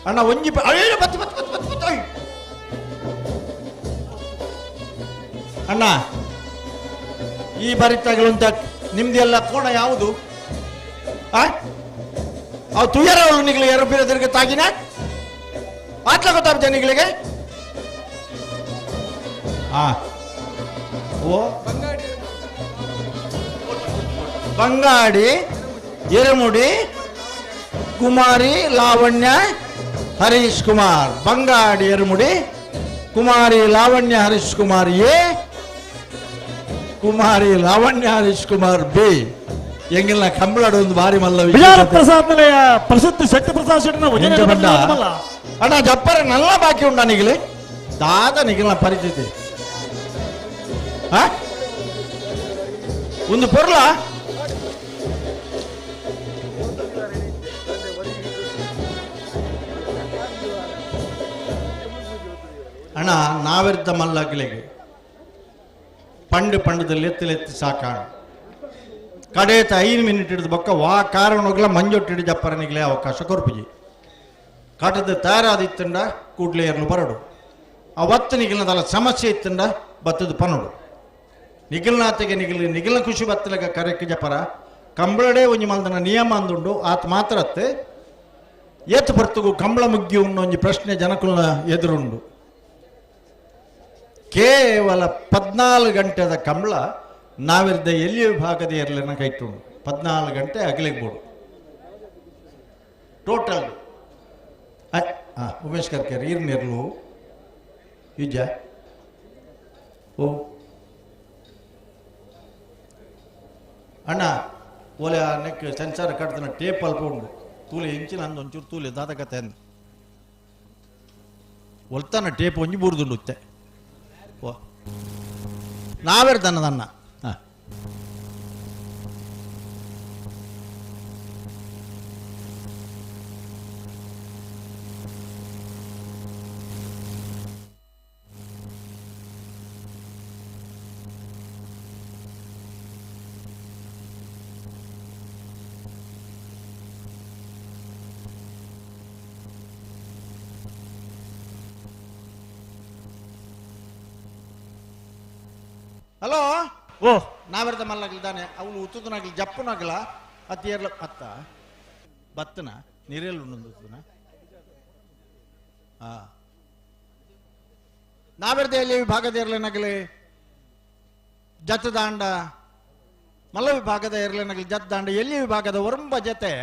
ಅಣ್ಣ. ಒಂಜಿ ಅಯ್ಯೋ ಬತ್ತು ಬತ್ತು ಬತ್ತು ಬತ್ತು ಬತ್ತು. ಅಣ್ಣ ಈ ಬಾರಿ ತಗಲುಂತ ನಿಮ್ದೆಲ್ಲ ಕೋಣ ಯಾವುದು? ಅವು ತುಯರ ಅವಳು ನಿಗಲು ಯಾರು ಬೀರದಿರ್ಗೆ ತಾಗಿನ ಆತ್ಲ ಗೊತ್ತಾಗ್ತದೆ ನಿಗಳಿಗೆ. ಓ ಬಂಗಾಡಿ ಎರೆಮುಡಿ ಕುಮಾರಿ ಲಾವಣ್ಯ ಹರೀಶ್ ಕುಮಾರ್. ಬಂಗಾಡಿ ಎರುಮುಡಿ ಕುಮಾರಿ ಲಾವಣ್ಯ ಹರೀಶ್ ಕುಮಾರ್ ಎ, ಕುಮಾರಿ ಲಾವಣ್ಯ ಹರೀಶ್ ಕುಮಾರ್ ಬಿ. ಎಂಗಿಲ್ಲ ಕಂಬಳಾಡು ಒಂದು ಬಾರಿ ಮಲ್ಲ
ಪ್ರಸಾದ್ ನಿಲಯ ಪ್ರಸಿದ್ಧ ಶಕ್ತಿ ಪ್ರಸಾದ್ ಶೆಟ್ಟನ
ಅಣ್ಣ ಜಪ್ಪರ ನಲ್ಲ ಬಾಕಿ ಉಂಡ ನಿಗಲಿ ದಾದ ನಿಗಲ ಪರಿಸ್ಥಿತಿ ಒಂದು ಪೊರ್ಲ ಅಣ್ಣ. ನಾವಿರ್ದ ಮಲ್ಲಗಳಿಗೆ ಪಂಡು ಪಂಡದಲ್ಲಿ ಎತ್ತಲೆತ್ತಿ ಸಾಕಾಣ ಕಡೇತ 5 ಮಿನಿಟ್ ಹಿಡಿದು ಬೊಕ್ಕ ವಾ ಕಾರಣಗಳ ಮಂಜೊಟ್ಟಿಡು ಜಪ್ಪರನಿಗಳೇ ಅವಕಾಶ ಕೊರ್ಪುಜಿ ಕಟದ ತಯಾರಾದಿತ್ತಂಡ ಕೂಡ್ಲೆ ಎರಲು ಬರಡು ಅವತ್ತು ನಿಗಲ್ನದಲ್ಲ ಸಮಸ್ಯೆ ಇತ್ತಂಡ ಬತ್ತದ ಪನಡು ನಿಗಲ್ನಾತೆಗೆ ನಿಗಲ್ ನಿಗಲ್ನ ಖುಷಿ ಬತ್ತಲಗ ಕರೆಕ್ ಜಪರ ಕಂಬಳಡೆ ಒಂಜಿ ಮಲ್ದನ ನಿಯಮ ಅಂದುಂಡು ಆತ ಮಾತ್ರ ಅತ್ತೆ ಏತ್ ಬರ್ತಗು ಕಂಬಳ ಮುಗ್ಗಿ ಉಂಡು ಒಂಜಿ ಪ್ರಶ್ನೆ ಜನಕುಲ್ನ ಎದುರುಂಡು. ಕೇವಲ 14 ಗಂಟೆದ ಕಂಬಳ ನಾವಿರ್ದ ಎಲ್ಲಿ ವಿಭಾಗದ ಇರಲಿನ ಕೈಟು 14 ಗಂಟೆ ಅಗಲಿಗೆ ಬೋಡು ಟೋಟಲ್. ಹಾಂ ಉಮೇಶ್ ಕರ್ಕೇರಿ ಇರ್ನಿರ್ಲು ಯುಜ ಓ ಅಣ್ಣ ಓಲೆ ನೆಕ್ ಸೆನ್ಸಾರ್ ಕಟ್ತನ ಟೇಪ್ ಅಲ್ಪ ಉಂಡು ತೂಲೆ ಇಂಚಿನ ಅಂದ ಒಂಚೂರು ತೂಲೆ ದಾದ ಕತೆ ಅಂದ ಒಲ್ತಾನ ಟೇಪ್ ಒಂಜಿ ಬೂರ್ದುಂಡು ಉತ್ತೆ ಓ ನಾವೆರ್ದನ್ನದನ್ನ. ಹಾಂ ಹಲೋ
ಓ
ನಾವೆರ್ದ ಮಲ್ಲಗ್ಲಿದ್ದಾನೆ ಅವಳು ಉತ್ತುದನಾಗ್ಲಿ ಜಪ್ಪನಾಗ್ಲ ಅತ್ತಿ ಏರ್ಲ ಅತ್ತ ಬತ್ತನ ನೀರೆಲ್ಲ ಉಂಡುನ. ಹಾ ನಾವೆರ್ದ ಎಲ್ಲಿ ವಿಭಾಗದ ಇರ್ಲೇನಾಗಲಿ ಜತದಾಂಡ ಮಲ್ಲ ವಿಭಾಗದ ಇರ್ಲೇನಾಗಲಿ ಜತದಾಂಡ ಎಲ್ಲಿ ವಿಭಾಗದ ಒರಂಬ ಜತೆ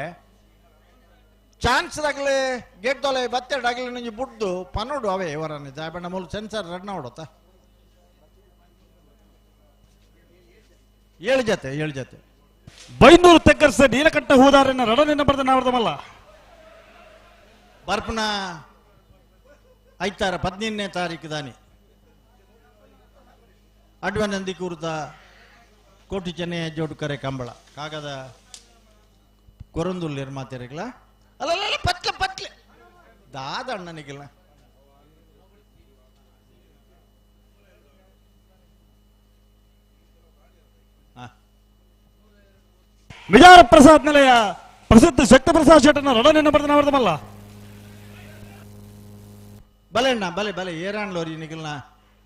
ಚಾನ್ಸ್ ದಾಗಲಿ ಗೇಟ್ ದೊಲೆ ಬತ್ತೆರಡು ನಂಜಿ ಬುಡ್ದು ಪನ್ನೋಡು ಅವೇ ಇವರನ್ನ ಜಾಬಣ್ಣ ಮೂಲ ಸೆನ್ಸರ್ ರಡ್ನ ಹೊಡೋತ 7 ಜತೆ 7 ಜತೆ.
ಬೈಂದೂರು ತೆಕ್ಕರ್ಸ ನೀಲಕಂಠ ಹೂದಾರನ್ನ ರಡನಿನ ಬರೆದ ನಾವರ್ದಮಲ್ಲ
ಬರ್ಪನ ಐತಾರ 15ನೇ ತಾರೀಕು ದಾನಿ ಅಡ್ವನಂದಿ ಕೂರ್ದ ಕೋಟಿ ಚೆನ್ನಯ್ಯ ಜೋಡುಕರೆ ಕಂಬಳ ಕಾಗದ ಕೊರಂದುಲ್ಲೇರು ಮಾತಿರಗಿಲ್ಲ ಅಲ್ಲ ಅಲ್ಲ ಪತ್ಲೆ ಪತ್ಲೆ ದಾದ ಅಣ್ಣನಿಗಿಲ್ಲ.
ವಿಜಯ ಪ್ರಸಾದ್ ನಿಲಯ ಪ್ರಸಿದ್ಧ ಶಕ್ತಿ ಪ್ರಸಾದ್ ಶೆಟ್ಟನ ರಡನಿನ ಬರೆದ ನಾವರ್ದಮಲ್ಲ.
ಬಲೆ ಅಣ್ಣ ಬಲೆ ಬಲೆ ಏರಾಣ್ಲೋರಿ ನಿಗಲ್ನ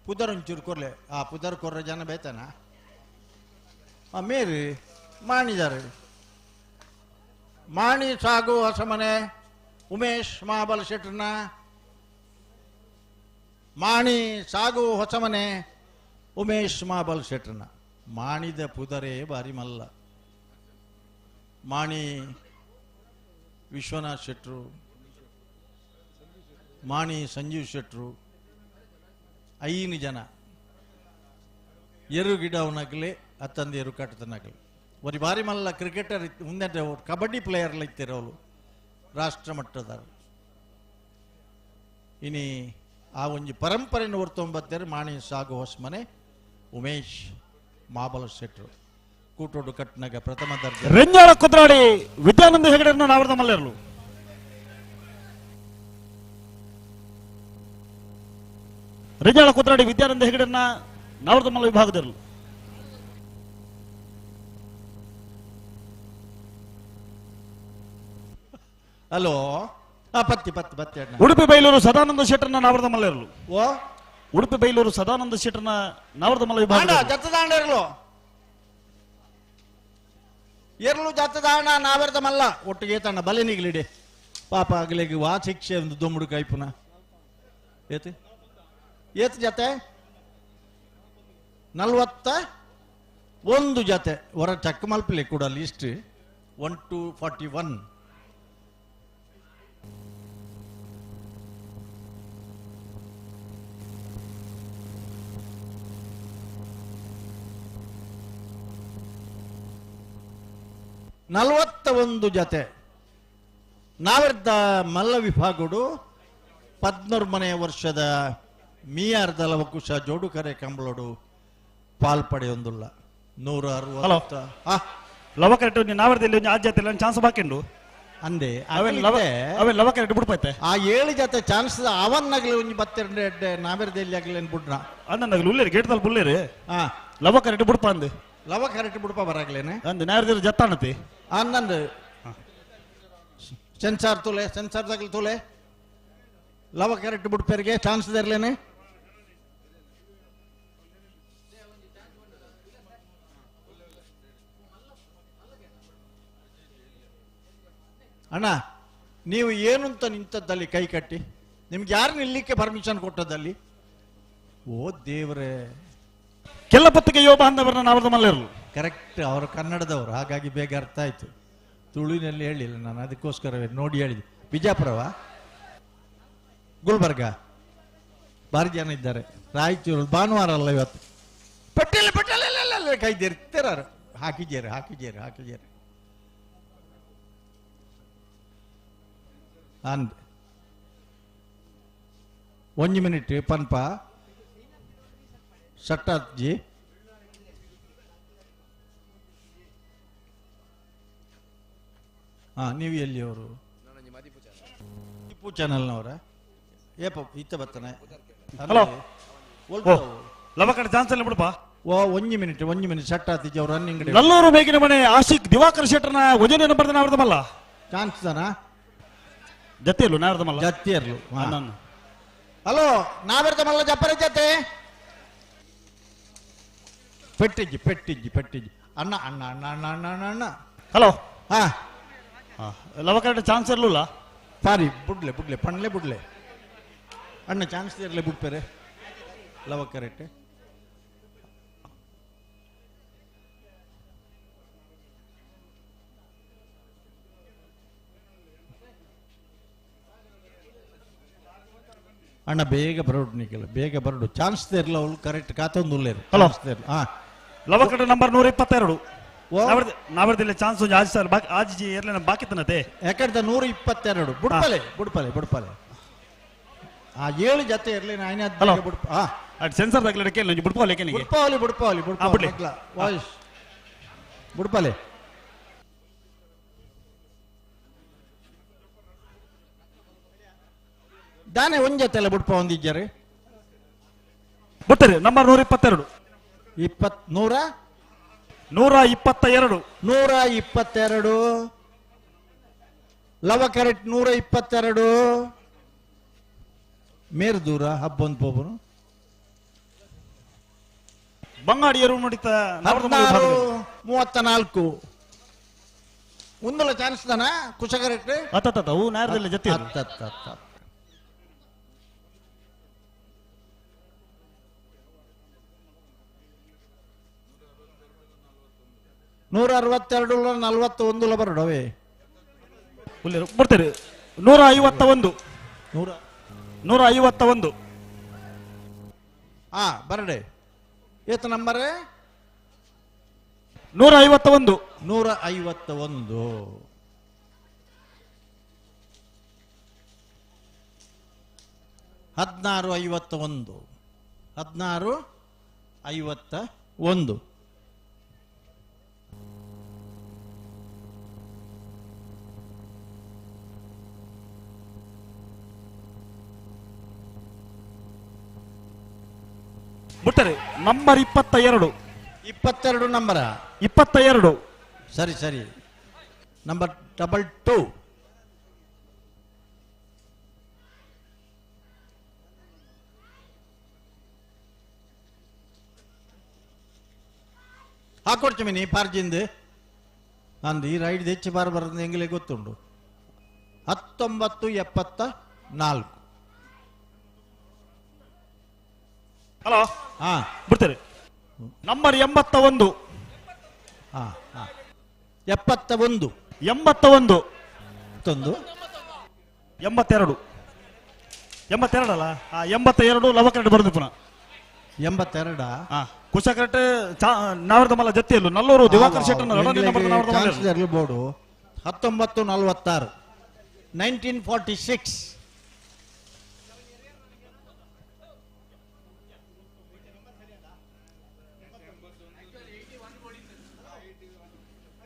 ಪುದರ್ ಒಂಚೂರು ಕೊರ್ಲೆ ಆ ಪುದರ್ ಕೊರ್ರ ಜನ ಬೇತಾನ ಆ ಮೇರಿ ಮಾಣಿದಾರೆ ಮಾಣಿ ಸಾಗು ಹೊಸಮನೆ ಉಮೇಶ್ ಮಹಾಬಲ ಶೆಟ್ಟರ್ನ ಮಾಣಿ ಸಾಗು ಹೊಸಮನೆ ಉಮೇಶ್ ಮಹಾಬಲ್ ಶೆಟ್ಟರ್ನ ಮಾಣಿದ ಪುದರೇ ಬಾರಿ ಮಲ್ಲ. ಮಾಣಿ ವಿಶ್ವನಾಥ್ ಶೆಟ್ಟರು, ಮಾಣಿ ಸಂಜೀವ್ ಶೆಟ್ಟರು 5 ಜನ ಎರು ಗಿಡವನಾಗಲಿ ಅತ್ತಂದು ಎರು ಕಟ್ಟತನಾಗಲಿ ಒರಿ ಬಾರಿ ಮಲ್ಲ ಕ್ರಿಕೆಟರ್ ಮುಂದೆ ಕಬಡ್ಡಿ ಪ್ಲೇಯರ್ಲ ಇತ್ತಿರೋರು ರಾಷ್ಟ್ರ ಮಟ್ಟದ. ಇನಿ ಆ ಒಂಜಿ ಪರಂಪರೆಯನ್ನು ಹೊರ್ತೊಂಬತ್ತೇರು ಮಾಣಿ ಸಾಗು ಹೊಸಮನೆ ಉಮೇಶ್ ಮಾಬಲ ಶೆಟ್ಟರು ಕೂಟೋಡು ಕಟ್ನಾಗ ಪ್ರಥಮ ದರ್ಜೆ.
ರೆಂಜಾಳ ಕುದ್ರಾಡಿ ವಿದ್ಯಾನಂದ ಹೆಗಡೆಯನ್ನು ನಾವರ್ದ ಮಲ್ಲೇರ್ಲು. ರೆಂಜಾಳ ಕುದ್ರಾಡಿ ವಿದ್ಯಾನಂದ ಹೆಗಡೆಯನ್ನ ನಾವರ್ದ ಮಲ್ಲ ವಿಭಾಗದಿರಲು.
ಹಲೋ ಪತ್ತಿ ಪತ್ತಿ ಪತ್ತಿ.
ಉಡುಪಿ ಬೈಲೂರು ಸದಾನಂದ ಶೆಟ್ಟರ್ನ ನಾವರ್ದ ಮಲ್ಲೇರ್ಲು.
ಓ
ಉಡುಪಿ ಬೈಲೂರು ಸದಾನಂದ ಶೆಟ್ಟರ್ನ ನಾವರ್ದ ಮಲ್ಲ ವಿಭಾಗ
ಜತ್ತದಾಂಡ ಇರಲು ಎರ್ಲು ಜತ್ತದಾಂಡ ನಾವೆರ್ದ ಮಲ್ಲ ಒಟ್ಟಿಗೆ ತಣ್ಣ ಬಲೆ ನೀಗಲಿಡೆ ಪಾಪ ಆಗಲಿಗೆ ವಾ ಶಿಕ್ಷೆ ಒಂದು ದೊಮ್ಮಡು ಕೈಪುನ ಏತು ಏತು ಜತೆ 41 ಜತೆ ಹೊರ ಚಕ್ಕ ಮಲ್ಪಲೆ ಕೂಡ ಲಿಸ್ಟ್ 1 to 41. 41 ಜತೆ ನಾವೆರ್ದ ಮಲ್ಲ ವಿಭಾಗಡು 13ನೇ ವರ್ಷದ ಮೀಯಾರ್ದ ಲವಕುಶ ಜೋಡುಕರೆ ಕಂಬಳೋಡು ಪಾಲ್ಪಡೆಯೊಂದುಲ್ಲ 160.
ಲವ ಕರೆಕ್ಟ್ ನಾವರ್ದಲ್ಲಿ ಆ ಜೊತೆ ಚಾನ್ಸ್ ಬಾಕಿಂಡು
ಅಂದೆ
ಅವೇ ಲವ ಕರೆಕ್ಟ್ ಬಿಡ್ಪೈತೆ
ಆ 7 ಜೊತೆ ಚಾನ್ಸ್ ಅವನ್ನಗಲಿ ಒಂಜಿ 12 ನಾವೆರ್ದಲ್ಲಿ ಆಗಲಿ ಬಿಡ್ನ
ಅಣ್ಣನಗಲಿ ಉಲ್ಲೇರಿ ಗೇಟ್ದಲ್ಲಿ ಬುಲ್ಲೇರಿ
ಹಾ
ಲವ ಕರೆಕ್ಟ್ ಬಿಡ್ಪ ಅಂದೆ
ಲವ ಕರೆಕ್ಟ್ ಬಿಡ್ಪ ಬರಾಗ್ಲೇನೆ
ಅಂದೆ ನಾವೆರ್ದಲ್ಲಿ ಜತ್ತಾಣತಿ
ಅನ್ನಂದು ಸೆನ್ಸಾರ್ ತುಲೆ ಸೆನ್ಸಾರ್ ತಗಲಿ ತುಲೆ ಲವ ಕರೆಕ್ಟ್ ಬಿಡ್ಪೇರಿಗೆ ಚಾನ್ಸ್ ಇರ್ಲೇನೆ. ಅಣ್ಣ ನೀವು ಏನು ಅಂತ ನಿಂತದ್ದಲ್ಲಿ ಕೈ ಕಟ್ಟಿ ನಿಮ್ಗೆ ಯಾರು ನಿಲ್ಲಿಕ್ಕೆ ಪರ್ಮಿಷನ್ ಕೊಟ್ಟದ್ದಲ್ಲಿ? ಓ ದೇವರೇ,
ಕೆಲ್ಲಪತ್ತಿಗೆ ಯೋಬ ಅಂದವರನ್ನ ನಾವರದ ಮಲ್ಲೇರ್ಲು.
ಕರೆಕ್ಟ್, ಅವರು ಕನ್ನಡದವರು, ಹಾಗಾಗಿ ಬೇಗ ಅರ್ಥ ಆಯಿತು. ತುಳುವಿನಲ್ಲಿ ಹೇಳಿಲ್ಲ ನಾನು, ಅದಕ್ಕೋಸ್ಕರವೇ ನೋಡಿ ಹೇಳಿದೆ. ಬಿಜಾಪುರವಾ, ಗುಲ್ಬರ್ಗ, ಭಾರಿ ಜನ ಇದ್ದಾರೆ. ರಾಯಚೂರು ಭಾನುವಾರ ಅಲ್ಲ ಇವತ್ತು. ಪಟ್ಟೆಲ್ಲ ಪಟ್ಟೆಲ್ಲ ಕೈದೇರಿ ತೆರಾರು ಹಾಕಿದ್ದೀರಿ ಹಾಕಿದ್ದೀರಿ ಹಾಕಿದ್ದೀರಿ ಅಂದ್ ಒಂಜಿ ಮಿನಿಟ್ ಪನ್ಪ ಸಟ್ಟಾಜಿ. ಹಾಂ, ನೀವು ಎಲ್ಲಿಯವರು? ಟಿಪ್ಪು ಚಾನಲ್ನವರ? ಏಪ ಇತ್ತ ಬತ್ತಾನೆ.
ಹಲೋ, ಲವಕಡೆ ಚಾನ್ಸ್ ಅಲ್ಲಿ ಬಿಡಪ್ಪ.
ಓ ಒಂಜಿ ಮಿನಿಟ್ ಒಂಜಿ ಮಿನಿಟ್ ಸಟ್ಟಾತಿಜಿ ಅವ್ರು ರನ್ನಿಂಗ್.
ನಲ್ಲೂರು ಬೇಗಿನ ಮನೆ ಆಶಿಕ್ ದಿವಾಕರ್ ಶೆಟ್ಟರ್ನ ವಜನೆ ನಂಬರ್ ನಾವರ್ದಮಲ್ಲ.
ಚಾನ್ಸ್ ತಾನ
ಜತ್ತಿರ್ಲು ನಾವರ್ದಮಲ್ಲ
ಜತ್ತಿರ್ಲು. ಹಲೋ, ನಾವರ್ದಮಲ್ಲ ಜಪ್ಪರ ಜತೆ ಪೆಟ್ಟಿಜ್ಜಿ ಪೆಟ್ಟಿಜ್ಜಿ ಪೆಟ್ಟಿಜ್ಜಿ ಅಣ್ಣ ಅಣ್ಣ ಅಣ್ಣ ಅಣ್ಣ ಅಣ್ಣ ಅಣ್ಣ ಅಣ್ಣ.
ಹಲೋ,
ಹಾ
ಲವಕಡೆ ಚಾನ್ಸ್ ಇರಲಿಲ್ಲ.
ಸಾರಿ, ಬುಡ್ಲೆ ಬುಡ್ಲೆ ಪಣ್ಲೆ ಬುಡ್ಲೆ ಅಣ್ಣ ಚಾನ್ಸ್ ಇರಲಿ ಬುಡ್ಪೇರೆ ಲವ ಕರೆಕ್ಟ್. ಅಣ್ಣ ಬೇಗ ಬರೋಡು, ನಿಖಿಲ್ ಬೇಗ ಬರೋಡು. ಚಾನ್ಸ್ ಇರಲ್ಲ ಅವಳು ಕರೆಕ್ಟ್ ಕಾತೊಂದು ಉಳ್ಳೇರು.
ಹಲೋ,
ಹಾ
ಲವಕಡೆ ನಂಬರ್ 122. ನಾವರ್ದಿಲ್ಲ ಚಾನ್ಸ್ ಆಜ್ ಸರ್ ಆಜ್ ಇರ್ಲಿ ಬಾಕಿ ತನ್ನತೆ.
ಯಾಕಂದ್ರೆ 122 ಬುಡ್ಪಲೆ ಬುಡ್ಪಲೆ ಬುಡ್ಪಲೆ. ಆ 7 ಜೊತೆ ಇರಲಿ.
ಹಲೋ, ಸೆನ್ಸರ್ ತಗಲಿಕ್ಕೆ ಬುಡ್ಪಾಲೆ
ಬುಡ್ಪಾವಲಿ ಬುಡ್ಪಾವಲಿ ಬುಡ್ಪಾವಲಿ ವಾಯ್ಸ್ ಬುಡ್ಪಾಲೆ. ದಾನೆ ಒಂದ್ ಜೊತೆ ಎಲ್ಲ ಬುಡ್ಪ ಒಂದಿದ್ದಾರೆ
ಬಿಡ್ತಾರೆ. ನಂಬರ್ 122. 122
122 ಲವ ಕರೆಕ್ಟ್ 122. ಮೇರ್ ದೂರ ಹಬ್ಬೊಂದು ಪೋಬನು
ಬಂಗಾಡಿಯರು ನೋಡಿತ
16:34 ಒಂದಲ್ಲ ಚಾನ್ಸ್ ತಾನ ಕುಶ ಕರೆಕ್ಟ್.
ಅತ್ತ ಅವು ನಾರದಲ್ಲಿ ಜೊತೆ
ಅತ್ತ 162 41 ಬರೋಡವೇ
ಬರ್ತಾರೆ. 151 151.
ಹಾ ಬರಡೆ. ಏತ ನಂಬರ್?
151
151. 16:51 16:51.
ಬಿಟ್ಟರೆ ನಂಬರ್ 22.
22 ನಂಬರ
22.
ಸರಿ ಸರಿ, ನಂಬರ್ 22. ಹಾಕೊಡ್ತೀವಿ ನೀ ಪಾರ್ಜಿಂದ ಅಂದು ಈ ರೈಡ್ ಹೆಚ್ಚು ಬಾರ ಬರೋದು ಎಂಗ್ಲೇ ಗೊತ್ತುಂಟು. 1974.
ಹಲೋ,
ಹಾ
ಬಿಡ್ತಾರೆ. ನಂಬರ್ 81.
ಹಾ ಹಾ 71
81
81
82 82 ಅಲ್ಲ, 82 ಲವಕರೆಡ್ ಬರೋದು ಪುನಃ
82.
ಹಾ ಕುಶಕರೆಟ್ ನಾವರ್ದಮಲ್ಲ ಜೊತೆಯಲ್ಲೂ ನಲ್ಲೂರು ದಿವಾಕರ್ ಶೆಟ್ಟರ್
ಬೋರ್ಡು 1946 1946.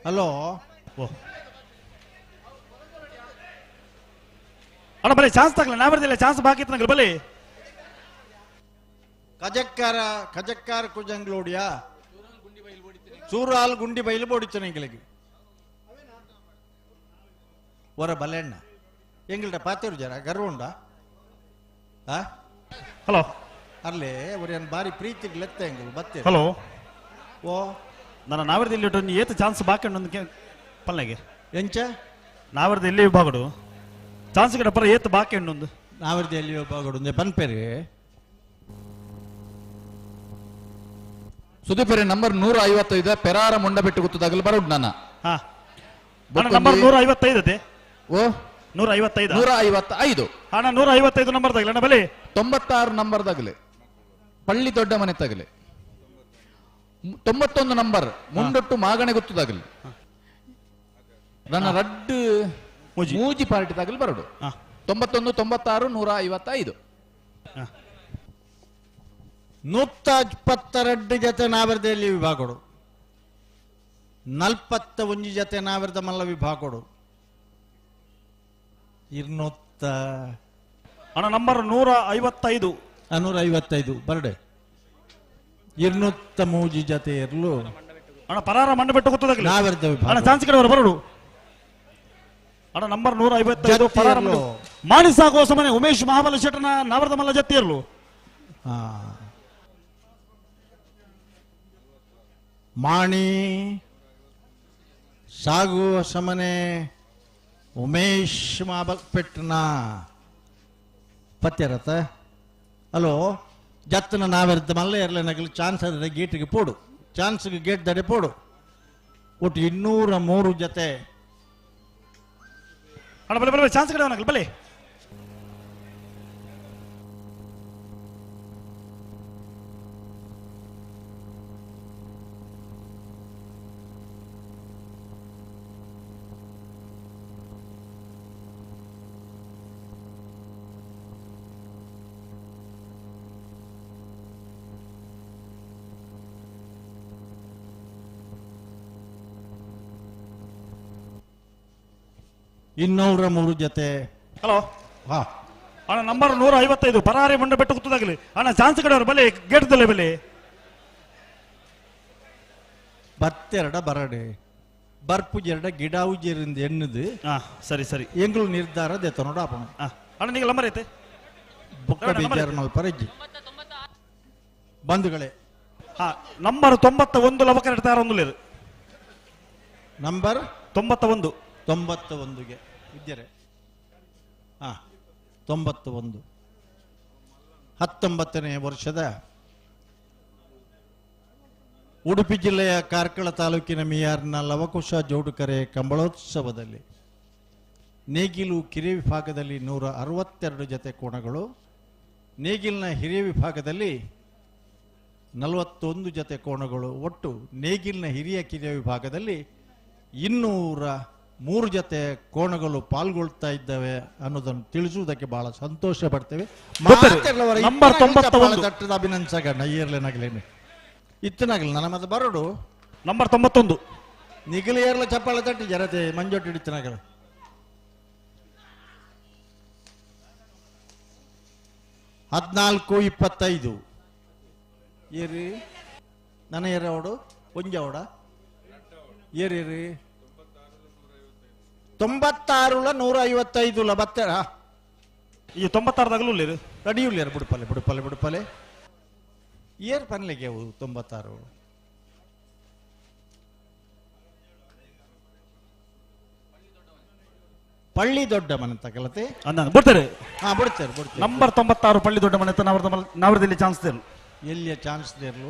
ಹಲೋ
ಅಣ್ಣ ಬರೀ ಚಾನ್ಸ್ ತಗಲ ನಾವರ್ದಿಲ್ಲ ಚಾನ್ಸ್ ಬಾಕಿ ಇತ್ತು ನಂಗೆ ಬಲಿ.
ಕಜಕ್ಕಾರ ಕಜಕ್ಕಾರ ಕುಜಂಗ್ಲೋಡಿಯಾ ಚೂರಾಲ್ ಗುಂಡಿ ಬೈಲು ಬೋಡಿತ್ತು ಎಂಗಳಿಗೆ ಹೊರ ಬಲೆಣ್ಣ ಎಂಗಳ್ಟ ಪಾತೇರು ಜರ ಗರ್ವ ಉಂಡಾ?
ಹಲೋ
ಅಲ್ಲೇ ಒರಿಯನ್ ಬಾರಿ ಪ್ರೀತಿಗೆ ಲೆತ್ತ ಎಂಗಳು ಬತ್ತೆ.
ಹಲೋ
ಓ
ನನ್ನ ನಾವರ್ದಿಲ್ಲಿ ಏತ ಚಾನ್ಸ್ ಬಾಕಿ ಉಂಡು ಪಲ್ಲೆಗೆ
ಎಂಚ
ನಾವರ್ದ ಎಲ್ಲಿ ವಿಭಾಗಡು ಚಾನ್ಸ್ ಕಡೆ ಪರ ಏತ್ ಬಾಕಿ ಉಂಡು
ನಾವರ್ದ ಎಲ್ಲಿ ವಿಭಾಗಡು ಪನ್ಪೇರಿ.
ಸುದೀಪರೆ ನಂಬರ್ 155 ಪೆರಾರ ಮುಂಡಬೆಟ್ಟು ಗೊತ್ತದಾಗಲು ಬರೋಡು ನಾನು.
ನಂಬರ್ 155 ಅದೇ.
ಓ
155.
155.
ಅಣ್ಣ 155 ನಂಬರ್ ತಗಲೆ ಅಣ್ಣ ಬಲಿ.
96 ನಂಬರ್ ತಗಲೆ. ಪಳ್ಳಿ ದೊಡ್ಡ ಮನೆ ತಗಲೆ. 91 ನಂಬರ್ ಮುಂಡೊಟ್ಟು ಮಾಗಣೆ ಗೊತ್ತದಾಗಲಿ. ನನ್ನ ರಡ್ಡು ಮೂಜಿ ಪಾರ್ಟಿ ತಗಲು ಬರೋಡು. 91 96 155.
122 ಜೊತೆ ನಾವರ್ದಲ್ಲಿ ವಿಭಾಗಗಳು, 41 ಜೊತೆ ನಾವರ್ದ ಮಲ್ಲ ವಿಭಾಗಗಳು, 200
ಅಣ್ಣ ನಂಬರ್ 155.
155 ಬರಡೆ. 203 ಜೊತೆ ಇರಲು
ಅಣ್ಣ ಪರಾರ ಮಂಡಬೆಟ್ಟು ಗೊತ್ತದಾಗಲಿ
ನಾವರ್ದ ವಿಭಾಗ.
ಅಣ್ಣ ಚಾನ್ಸ್ ಕಡೆ ಬರೋಡು. ಅಣ್ಣ ನಂಬರ್ 155 ಪರಾರ ಮಾಣಿಸಾಗೋ ಸಮನೆ ಉಮೇಶ್ ಮಹಾಬಲ ಶೆಟ್ಟನ ನಾವರ್ದ ಮಲ್ಲ ಜೊತೆ ಇರಲು.
ಮಾಣಿ ಸಾಗುವ ಸಮನೆ ಉಮೇಶ್ ಮಾಬಲ್ ಪೆಟ್ಟನ ಪತ್ಯರತ ಹಲೋ ಜತ್ತನ ನಾವೆರ್ದ ಮಲ್ಲ ಎರಲೆ ನಗಲು ಚಾನ್ಸ್ ಆದರೆ ಗೇಟಿಗೆ ಪೋಡು, ಚಾನ್ಸ್ಗೆ ಗೇಟ್ ದಡೆ ಪೋಡು. ಒಟ್ಟು 203 ಜೊತೆ.
ಅಣ್ಣ ಬಲೆ ಬಲೆ ಚಾನ್ಸ್ ಕಡೆ ನಗಲು ಬಲೆ.
ಇನ್ನೂರ 3 ಜೊತೆ.
ಹಲೋ
ಹಾ
ಅಣ್ಣ ನಂಬರ್ 155 ಪರಾರಿ ಮಂಡಬೆಟ್ಟು ಗೊತ್ತದಾಗಲಿ. ಅಣ್ಣ ಚಾನ್ಸ್ ಕಡೆ ಬಲೆ ಗೇಟ್ದಲ್ಲೇ ಬಲೆ.
ಬತ್ತೆರಡ ಬರಡೆ ಬರ್ಪುಜೆರಡ ಗಿಡಾವುಜೆರಿಂದ ಎಣ್ಣದು.
ಸರಿ ಸರಿ
ಎಂಗಳು ನಿರ್ಧಾರ ದೆತ್ತ ನೋಡ ಅಪ್ಪಣ.
ಅಣ್ಣ ನೀವು ನಂಬರ್ ಐತೆ
ಬೊಕ್ಕ ಬೇಜಾರ್ ಮಲ್ಪರಜ್ಜಿ ಬಂಧುಗಳೇ.
ಹಾ ನಂಬರ್ 91 ಲವಕರ ತಾರೊಂದು
ನಂಬರ್
91.
91ಗೆ ಇದ್ದರೆ 91 19ನೇ ವರ್ಷದ ಉಡುಪಿ ಜಿಲ್ಲೆಯ ಕಾರ್ಕಳ ತಾಲೂಕಿನ ಮಿಯಾರ್ನ ಲವಕುಶ ಜೋಡುಕರೆ ಕಂಬಳೋತ್ಸವದಲ್ಲಿ ನೇಗಿಲು ಕಿರಿಯ ವಿಭಾಗದಲ್ಲಿ 162 ಜೊತೆ ಕೋಣಗಳು, ನೇಗಿಲಿನ ಹಿರಿಯ ವಿಭಾಗದಲ್ಲಿ 41 ಜೊತೆ ಕೋಣಗಳು, ಒಟ್ಟು ನೇಗಿಲಿನ ಹಿರಿಯ ಕಿರಿಯ ವಿಭಾಗದಲ್ಲಿ 203 ಜೊತೆ ಕೋಣಗಳು ಪಾಲ್ಗೊಳ್ತಾ ಇದ್ದಾವೆ ಅನ್ನೋದನ್ನು ತಿಳಿಸುವುದಕ್ಕೆ ಬಹಳ ಸಂತೋಷ ಪಡ್ತೇವೆ. ಅಭಿನಂದಸಗಣ್ಣ ಏರ್ಲೆನಾಗಲೇನೆ ಇತ್ತನಾಗಲಿ ನನ್ನ ಮತ್ತೆ ಬರೋಡು.
ನಂಬರ್ 91
ನಿಗಲಿ ಏರ್ಲ ಚಪ್ಪಾಳೆ ತಟ್ಟಿ ಜನತೆ ಮಂಜೊಟ್ಟು ಹಿಡಿತನಾಗಲ. 14 25 ಏರಿ ನನ್ನ ಏರ ಅವಡು ಒಂಜವಡ ಏರಿ 96 155 ಬತ್ತರ
ಈ 96
ರೆಡಿ ಬುಡುಪಲೆ ಬುಡುಪಲೆ ಬುಡುಪಲೆ ಏರ್ ಪನ್ಲಿಗೆ ಅವು 96. ಪಳ್ಳಿ ದೊಡ್ಡ ಮನೆ ತಗಲತೆ
ಬಿಡ್ತಾರೆ.
ಹಾ ಬಿಡ್ತಾರೆ ಬಿಡ್ತಾರೆ.
ನಂಬರ್ 96 ಪಳ್ಳಿ ದೊಡ್ಡ ಮನೆ ನಾವರದಲ್ಲಿ ಚಾನ್ಸ್ ದೇರ್ಲು.
ಎಲ್ಲಿಯ ಚಾನ್ಸ್ ದೇರ್ಲು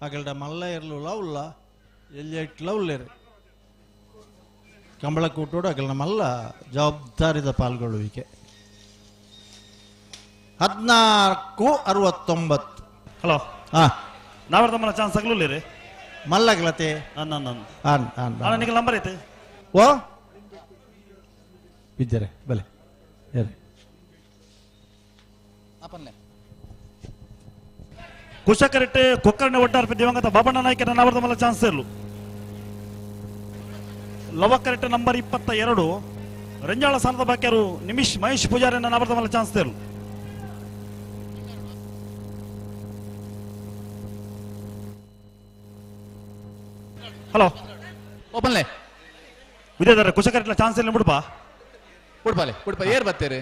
ಅಗಲ್ಡ ಮಲ್ಲ ಇರ್ಲು ಲವ್ಲ ಎಲ್ಲಿಯ ಇಟ್ಲವ್ಲೇರು ಕಂಬಳ ಕೂಟೋಡು ಅಗಲ ಮಲ್ಲ ಜವಾಬ್ದಾರಿದ ಪಾಲ್ಗೊಳ್ಳುವಿಕೆ. 14 69.
ಹಲೋ
ಹಾ
ನಾವರದ ಮಲ್ಲ ಚಾನ್ಸ್ ತಗಲುಲ್ಲೇರಿ
ಮಲ್ಲಗಲತೆ
ನಂಬರ್ ಐತೆ.
ಓ ಬಿದ್ದರೆ ಬಲೆ
ಕುಶಕರೆಟ್ಟೆ ಕೊಕ್ಕರ್ಣೆ ಒಡ್ಡಾರ್ಪಿ ದಿವಂಗತ ಬಾಬಣ್ಣ ನಾಯ್ಕರ ನಾವರದ ಮಲ್ಲ ಚಾನ್ಸ್ ಇರಲು. ಲವಕರೆಟ್ಟೆ ನಂಬರ್ 22 ರಂಜಾಳ ಸಾಲದ ಬಾಕ್ಯರು ನಿಮಿಷ್ ಮಹೇಶ್ ಪೂಜಾರಿನ ನಾವರದ ಮಲ್ಲ ಚಾನ್ಸ್ ಇರಲು. ಹಲೋ
ಓಪನ್ಲೆ
ವಿದ್ಯಾಧರ ಕುಶಕರೆಟ್ಲ ಚಾನ್ಸ್ ಇಲ್ಲ ಬಿಡುಪಾ
ಉಡುಪಾಲೆ ಉಡುಪ ಏರ್ ಬರ್ತೀರಿ.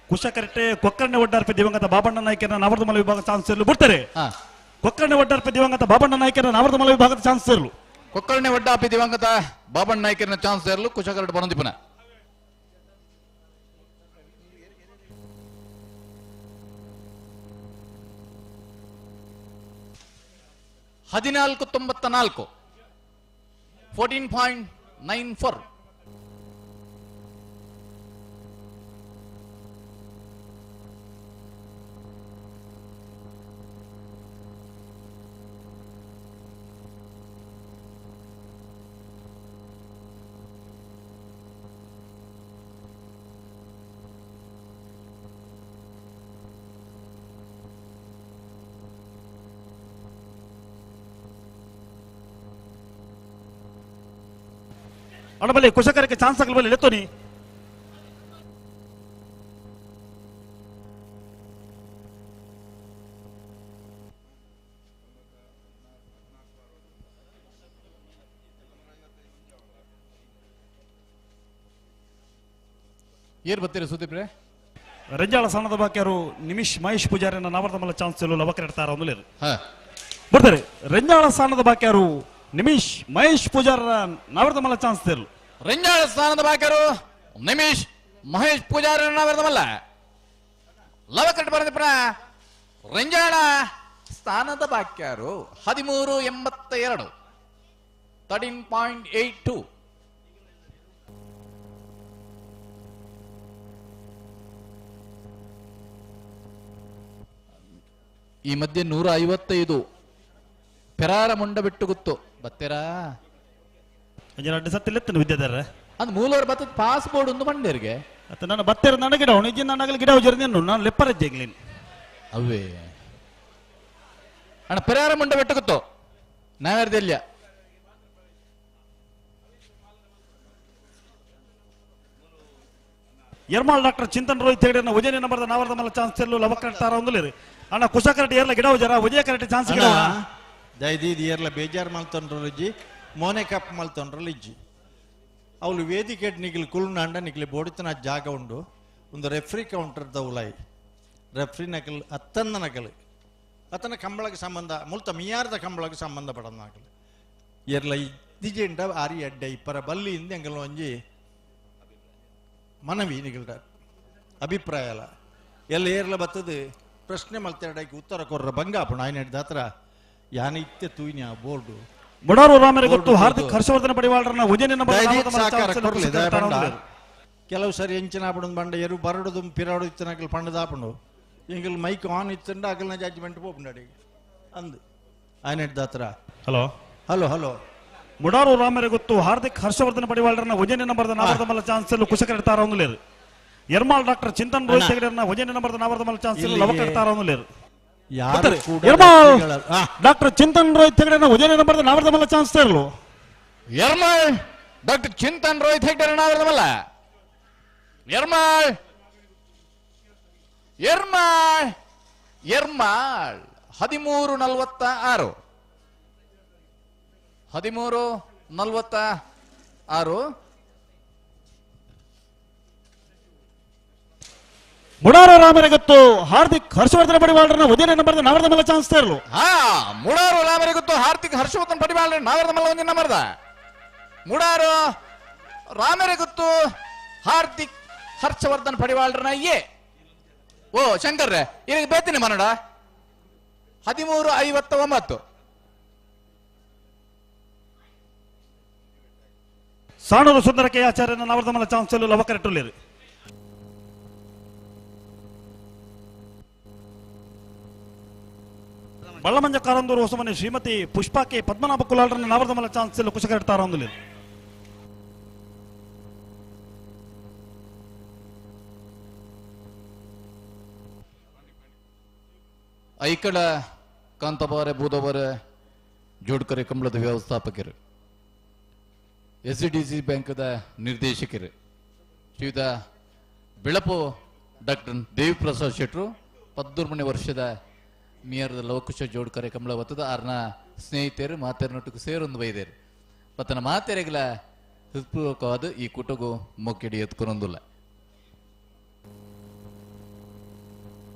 ಕುಶಕರೆಟ್ಟೆ ಕೊಕ್ಕರ್ಣೆ ಒಡ್ಡಾರ್ಪಿ ದಿವಂಗತ ಬಾಬಣ್ಣ ನಾಯ್ಕರ ನಾವರ್ದಮಲ ವಿಭಾಗ ಚಾನ್ಸ್ ಇರಲು ಬಿಡ್ತಾರೆ. ಕೊಕ್ಕರ್ಣೆ ಒಡ್ಡಾರ್ಪಿ ದಿವಂಗತ ಬಾಬಣ್ಣ ನಾಯ್ಕರ ನಾವರ್ದಮಲ ವಿಭಾಗದ ಚಾನ್ಸ್ ಇರಲು.
ಕೊಕ್ಕರ್ಣೆ ಒಡ್ಡಾಪಿ ದಿವಂಗತ ಬಾಬಣ್ಣ ನಾಯ್ಕರನ ಚಾನ್ಸ್ ಇರಲು ಕುಶಕರೆಟ್ಟೆ ಬರೋದಿಪನ. 14.94 14.94.
ಅಣಬಲ್ಲಿ ಕುಶಕರಕ್ಕೆ ಚಾನ್ಸ್ ಆಗಲ್ ಲೆತ್ತೋನಿ
ಏರ್ ಬತ್ತೀರ ಸುದೀಪ್ರೆ?
ರಂಜಾಳ ಸಣ್ಣದ ಬಾಕಿಯರು ನಿಮಿಷ್ ಮಹೇಶ್ ಪೂಜಾರಿನ ನವರ್ದಮಲ್ಲ ಚಾನ್ಸ್ ಲವಕರೆಡ್ತಾರ ಒಂದು ಬರ್ತಾರೆ. ರಂಜಾಳ ಸ್ಥಾನದ ಬಾಕಿಯರು ನಿಮಿಷ್ ಮಹೇಶ್ ಪೂಜಾರರ ನವರ್ದಮಲ್ಲ ಚಾನ್ಸ್ ತೇರು.
ರಂಜಾಳ ಸ್ಥಾನದ ಬಾಕಿಯರು ನಿಮಿಷ್ ಮಹೇಶ್ ಪೂಜಾರ ನವರ್ದಮಲ್ಲ ಲವಕರೆಡ್ ಬರದಿಪ್ರ. ರಂಜಾಳ ಸ್ಥಾನದ ಬಾಕ್ಯರು 13.82 13.82. ಈ ಮಧ್ಯೆ 155 ಪೆರಾರ ಮುಂಡ ಬಿಟ್ಟು ಗೊತ್ತು ಬತ್ತೆರಾ
ವಿದ್ಯಾಧರ
ಅಂದ್ ಮೂಲೋರ್ ಬತ್ತದ ಪಾಸ್ ಬೋರ್ಡ್ ಒಂದು ಮಂಡೇರಿಗೆ
ಅತ್ತ ನಾನು ಬತ್ತೆರ ನನ್ನ ಗಿಡ ಅವನು ನನ್ನ ಗಿಡ ಹೋಜರ್ ನಾನು ಲೆಪ್ಪರಜ್ಜೆ
ಅವೇ ಅಣ್ಣ ಪೆರಾರ ಮುಂಡ ಬಿಟ್ಟು ಗೊತ್ತು ನಾವ್ಯಾರ್ದೆಲ್ಲ
ಯರ್ಮಾಲ್ ಡಾಕ್ಟರ್ ಚಿಂತನ್ ರೋಹಿತ್ ಹೆಗಡೆ ಉಜಯನ ನಂಬರ್ದ ನಾವರ್ದ ಮಲ್ಲ ಚಾನ್ಸ್ ತೆಲ್ಲು ಲವಕರೆಡ್ತಾರ ಒಂದುಲೇರು ಅಣ್ಣ ಕುಶಕರೆಡ್ ಏರ್ಲ ಗಿಡ ಜರ ಉಜಯ ಕರೆಟ್ ಚಾನ್ಸ್ ಗಿಡ
ದಯದೀದ್ ಏರ್ಲ ಬೇಜಾರ್ ಮಲ್ತೊಂಡ್ರಲಿಜ್ಜಿ ಮೋನೆ ಕಪ್ ಮಲ್ತೊಂಡ್ರಲಿಜ್ಜಿ ಅವಳು ವೇದಿಕೆ ನಿಗಿಲ್ ಕುಲ್ನಾಂಡ ನಿಗಿಲಿ ಬೋಡಿತನ ಜಾಗ ಉಂಡು ಒಂದು ರೆಫ್ರಿ ಕೌಂಟರ್ ದೌಲಾಯಿ ರೆಫ್ರಿ ನಕಲ್ ಅತ್ತಂದ ನಕಲು ಅತನ ಕಂಬಳಕ್ಕೆ ಸಂಬಂಧ ಮುಲ್ತ ಮಿಯಾರ್ದ ಕಂಬಳಕ್ಕೆ ಸಂಬಂಧ ಪಡನಾಕಲು ಏರ್ಲ ಇದ್ದಿಜೆಂಡ ಆರಿ ಅಡ್ಡ ಇಪ್ಪರ ಬಲ್ಲಿ ಇಂದ ಎಂಗಲ್ ಒಂಜಿ ಮನವಿ ನಿಗಲ್ಡ ಅಭಿಪ್ರಾಯ ಅಲ್ಲ ಎಲ್ಲ ಏರ್ಲ ಬತ್ತದು ಪ್ರಶ್ನೆ ಮಲ್ತೆರಡಕ್ಕೆ ಉತ್ತರ ಕೊರ್ರ ಬಂಗಾಪಣ ಆಯ್ನ ಹತ್ರ ಯಾನ ಇತ್ತೆ ತೂಯಿನ ಬೋರ್ಡು
ಮುಡಾರು ರಾಮರಿಗೆ ಗೊತ್ತು ಹಾರ್ದಿಕ್ ಹರ್ಷವರ್ಧನ ಪಡಿವಾಳರನ್ನ ಉಜಯನ
ಕೆಲವು ಸರಿ ಎಂಚಿನ ಆಪಣ ಬಂಡ ಎರು ಬರಡುದು ಪಿರಾಡು ಇತ್ತನಕಲ್ ಪಂಡದಾಪಣು ಎಂಗಲ್ ಮೈಕ್ ಆನ್ ಇತ್ತಂಡ ಅಗಲ್ನ ಜಡ್ಜ್ಮೆಂಟ್ ಪೋಪುಂಡು ಅಂದು ಆಯ್ನ ಹತ್ರ
hello
hello hello
Mudaru ರಾಮರಿಗೆ ಗೊತ್ತು ಹಾರ್ದಿಕ್ ಹರ್ಷವರ್ಧನ ಪಡಿವಾಳರನ್ನ ಉಜಯನ ನಂಬರ್ದ ನಾವರ್ದ ಮಲ್ಲ ಚಾನ್ಸ್ ಕುಶಕರೆಡ್ತಾರ ಒಂದುಲೇರು ಯರ್ಮಾಲ್ ಡಾಕ್ಟರ್ ಚಿಂತನ್ ರೋಹಿತ್ ಹೆಗಡೆಯನ್ನ ಉಜಯನ ನಂಬರ್ದ ನಾವರ್ದ ಮಲ್ಲ ಚಾನ್ಸ್ ಲವಕರೆಡ್ತಾರ ಒಂದುಲೇರು ಯರ್ಮಾಲ್ ಡಾಕ್ಟರ್ ಚಿಂತನ್ ರೋಹಿತ್ ಹೆಗಡೆಯನ್ನ ಉಜಯನ ನಂಬರ್ದ ನಾವರ್ದ ಮಲ್ಲ ಚಾನ್ಸ್ ತೇರಲು
ಯರ್ಮಾಲ್ ಡಾಕ್ಟರ್ ಚಿಂತನ್ ರೋಹಿತ್ ಹೆಗಡೆ ನಾವರ್ದ ಮಲ್ಲ ಯರ್ಮಾಲ್ ಯರ್ಮಾಲ್ ಯರ್ಮಾಲ್ 13.46 13.46.
ಮುಡಾರು ರಾಮರಿಗೊತ್ತು ಹಾರ್ದಿಕ್ ಹರ್ಷವರ್ಧನ ಪಡಿವಾಳರನ್ನ ಉದಯನ ನಂಬರ್ದ ನಾವರ್ದ ಮಲ್ಲ ಚಾನ್ಸ್ ತೇರಲು.
ಹಾ ಮುಡಾರು ರಾಮರಿಗೊತ್ತು ಹಾರ್ದಿಕ್ ಹರ್ಷವರ್ಧನ ಪಡಿವಾಳರ ನಾವರ್ದ ಮಲ್ಲ ಒಂದು ನಂಬರ್ದ ಮುಡಾರು ರಾಮರಿಗೊತ್ತು ಹಾರ್ದಿಕ್ ಹರ್ಷವರ್ಧನ್ ಪಡಿವಾಳರನ್ನ ಎ ಓ ಶಂಕರ್ ಈಗ ಬೇತೀನಿ ಮನಡ 13.59.
ಸಾಣೂರು ಸುಂದರಕ್ಕೆ ಆಚಾರ್ಯನ ನವರ್ದಮಲ ಚಾನ್ಸ್ ಲವಕರೆಟ್ಟುಳ್ಳೇರು. ಬಳ್ಳಮಂಜ ಕಾರಂದೂರು ಹೊಸಮನೆ ಶ್ರೀಮತಿ ಪುಷ್ಪಾಕೆ ಪದ್ಮನಾಭ ಕುಲಾಳರನ್ನ ನವರ್ದಮಲ ಚಾನ್ಸ್ ಕುಶಕರೆಡ್ತಾರ ಒಂದುಲೇರು.
ಐಕಳ ಕಾಂತಬಾರೆ ಬೂದಬಾರೆ ಜೋಡ್ಕರೆ ಕಂಬಳದ ವ್ಯವಸ್ಥಾಪಕರು S D C ಬ್ಯಾಂಕ್ದ ನಿರ್ದೇಶಕರು ಶ್ರೀಯುತ ಬೆಳಪು ಡಾಕ್ಟರ್ ದೇವಿಪ್ರಸಾದ್ ಶೆಟ್ರು 13 ವರ್ಷದ ಮಿಯರ್ದ ಲವಕುಶ ಜೋಡ್ಕರೆ ಕಮಲ ಬತ್ತದ ಆರ್ನ ಸ್ನೇಹಿತರು ಮಾತೆರನೊಟ್ಟಿಗೆ ಸೇರೊಂದು ಬೈದೇರು ಮತ್ತನ ಮಾತೆರೆಗಳ ಹೃತ್ಪೂರ್ವಕವಾದ ಈ ಕೂಟಗೂ ಮೊಕ್ಕಿಡಿ ಎತ್ಕೊನೊಂದಿಲ್ಲ.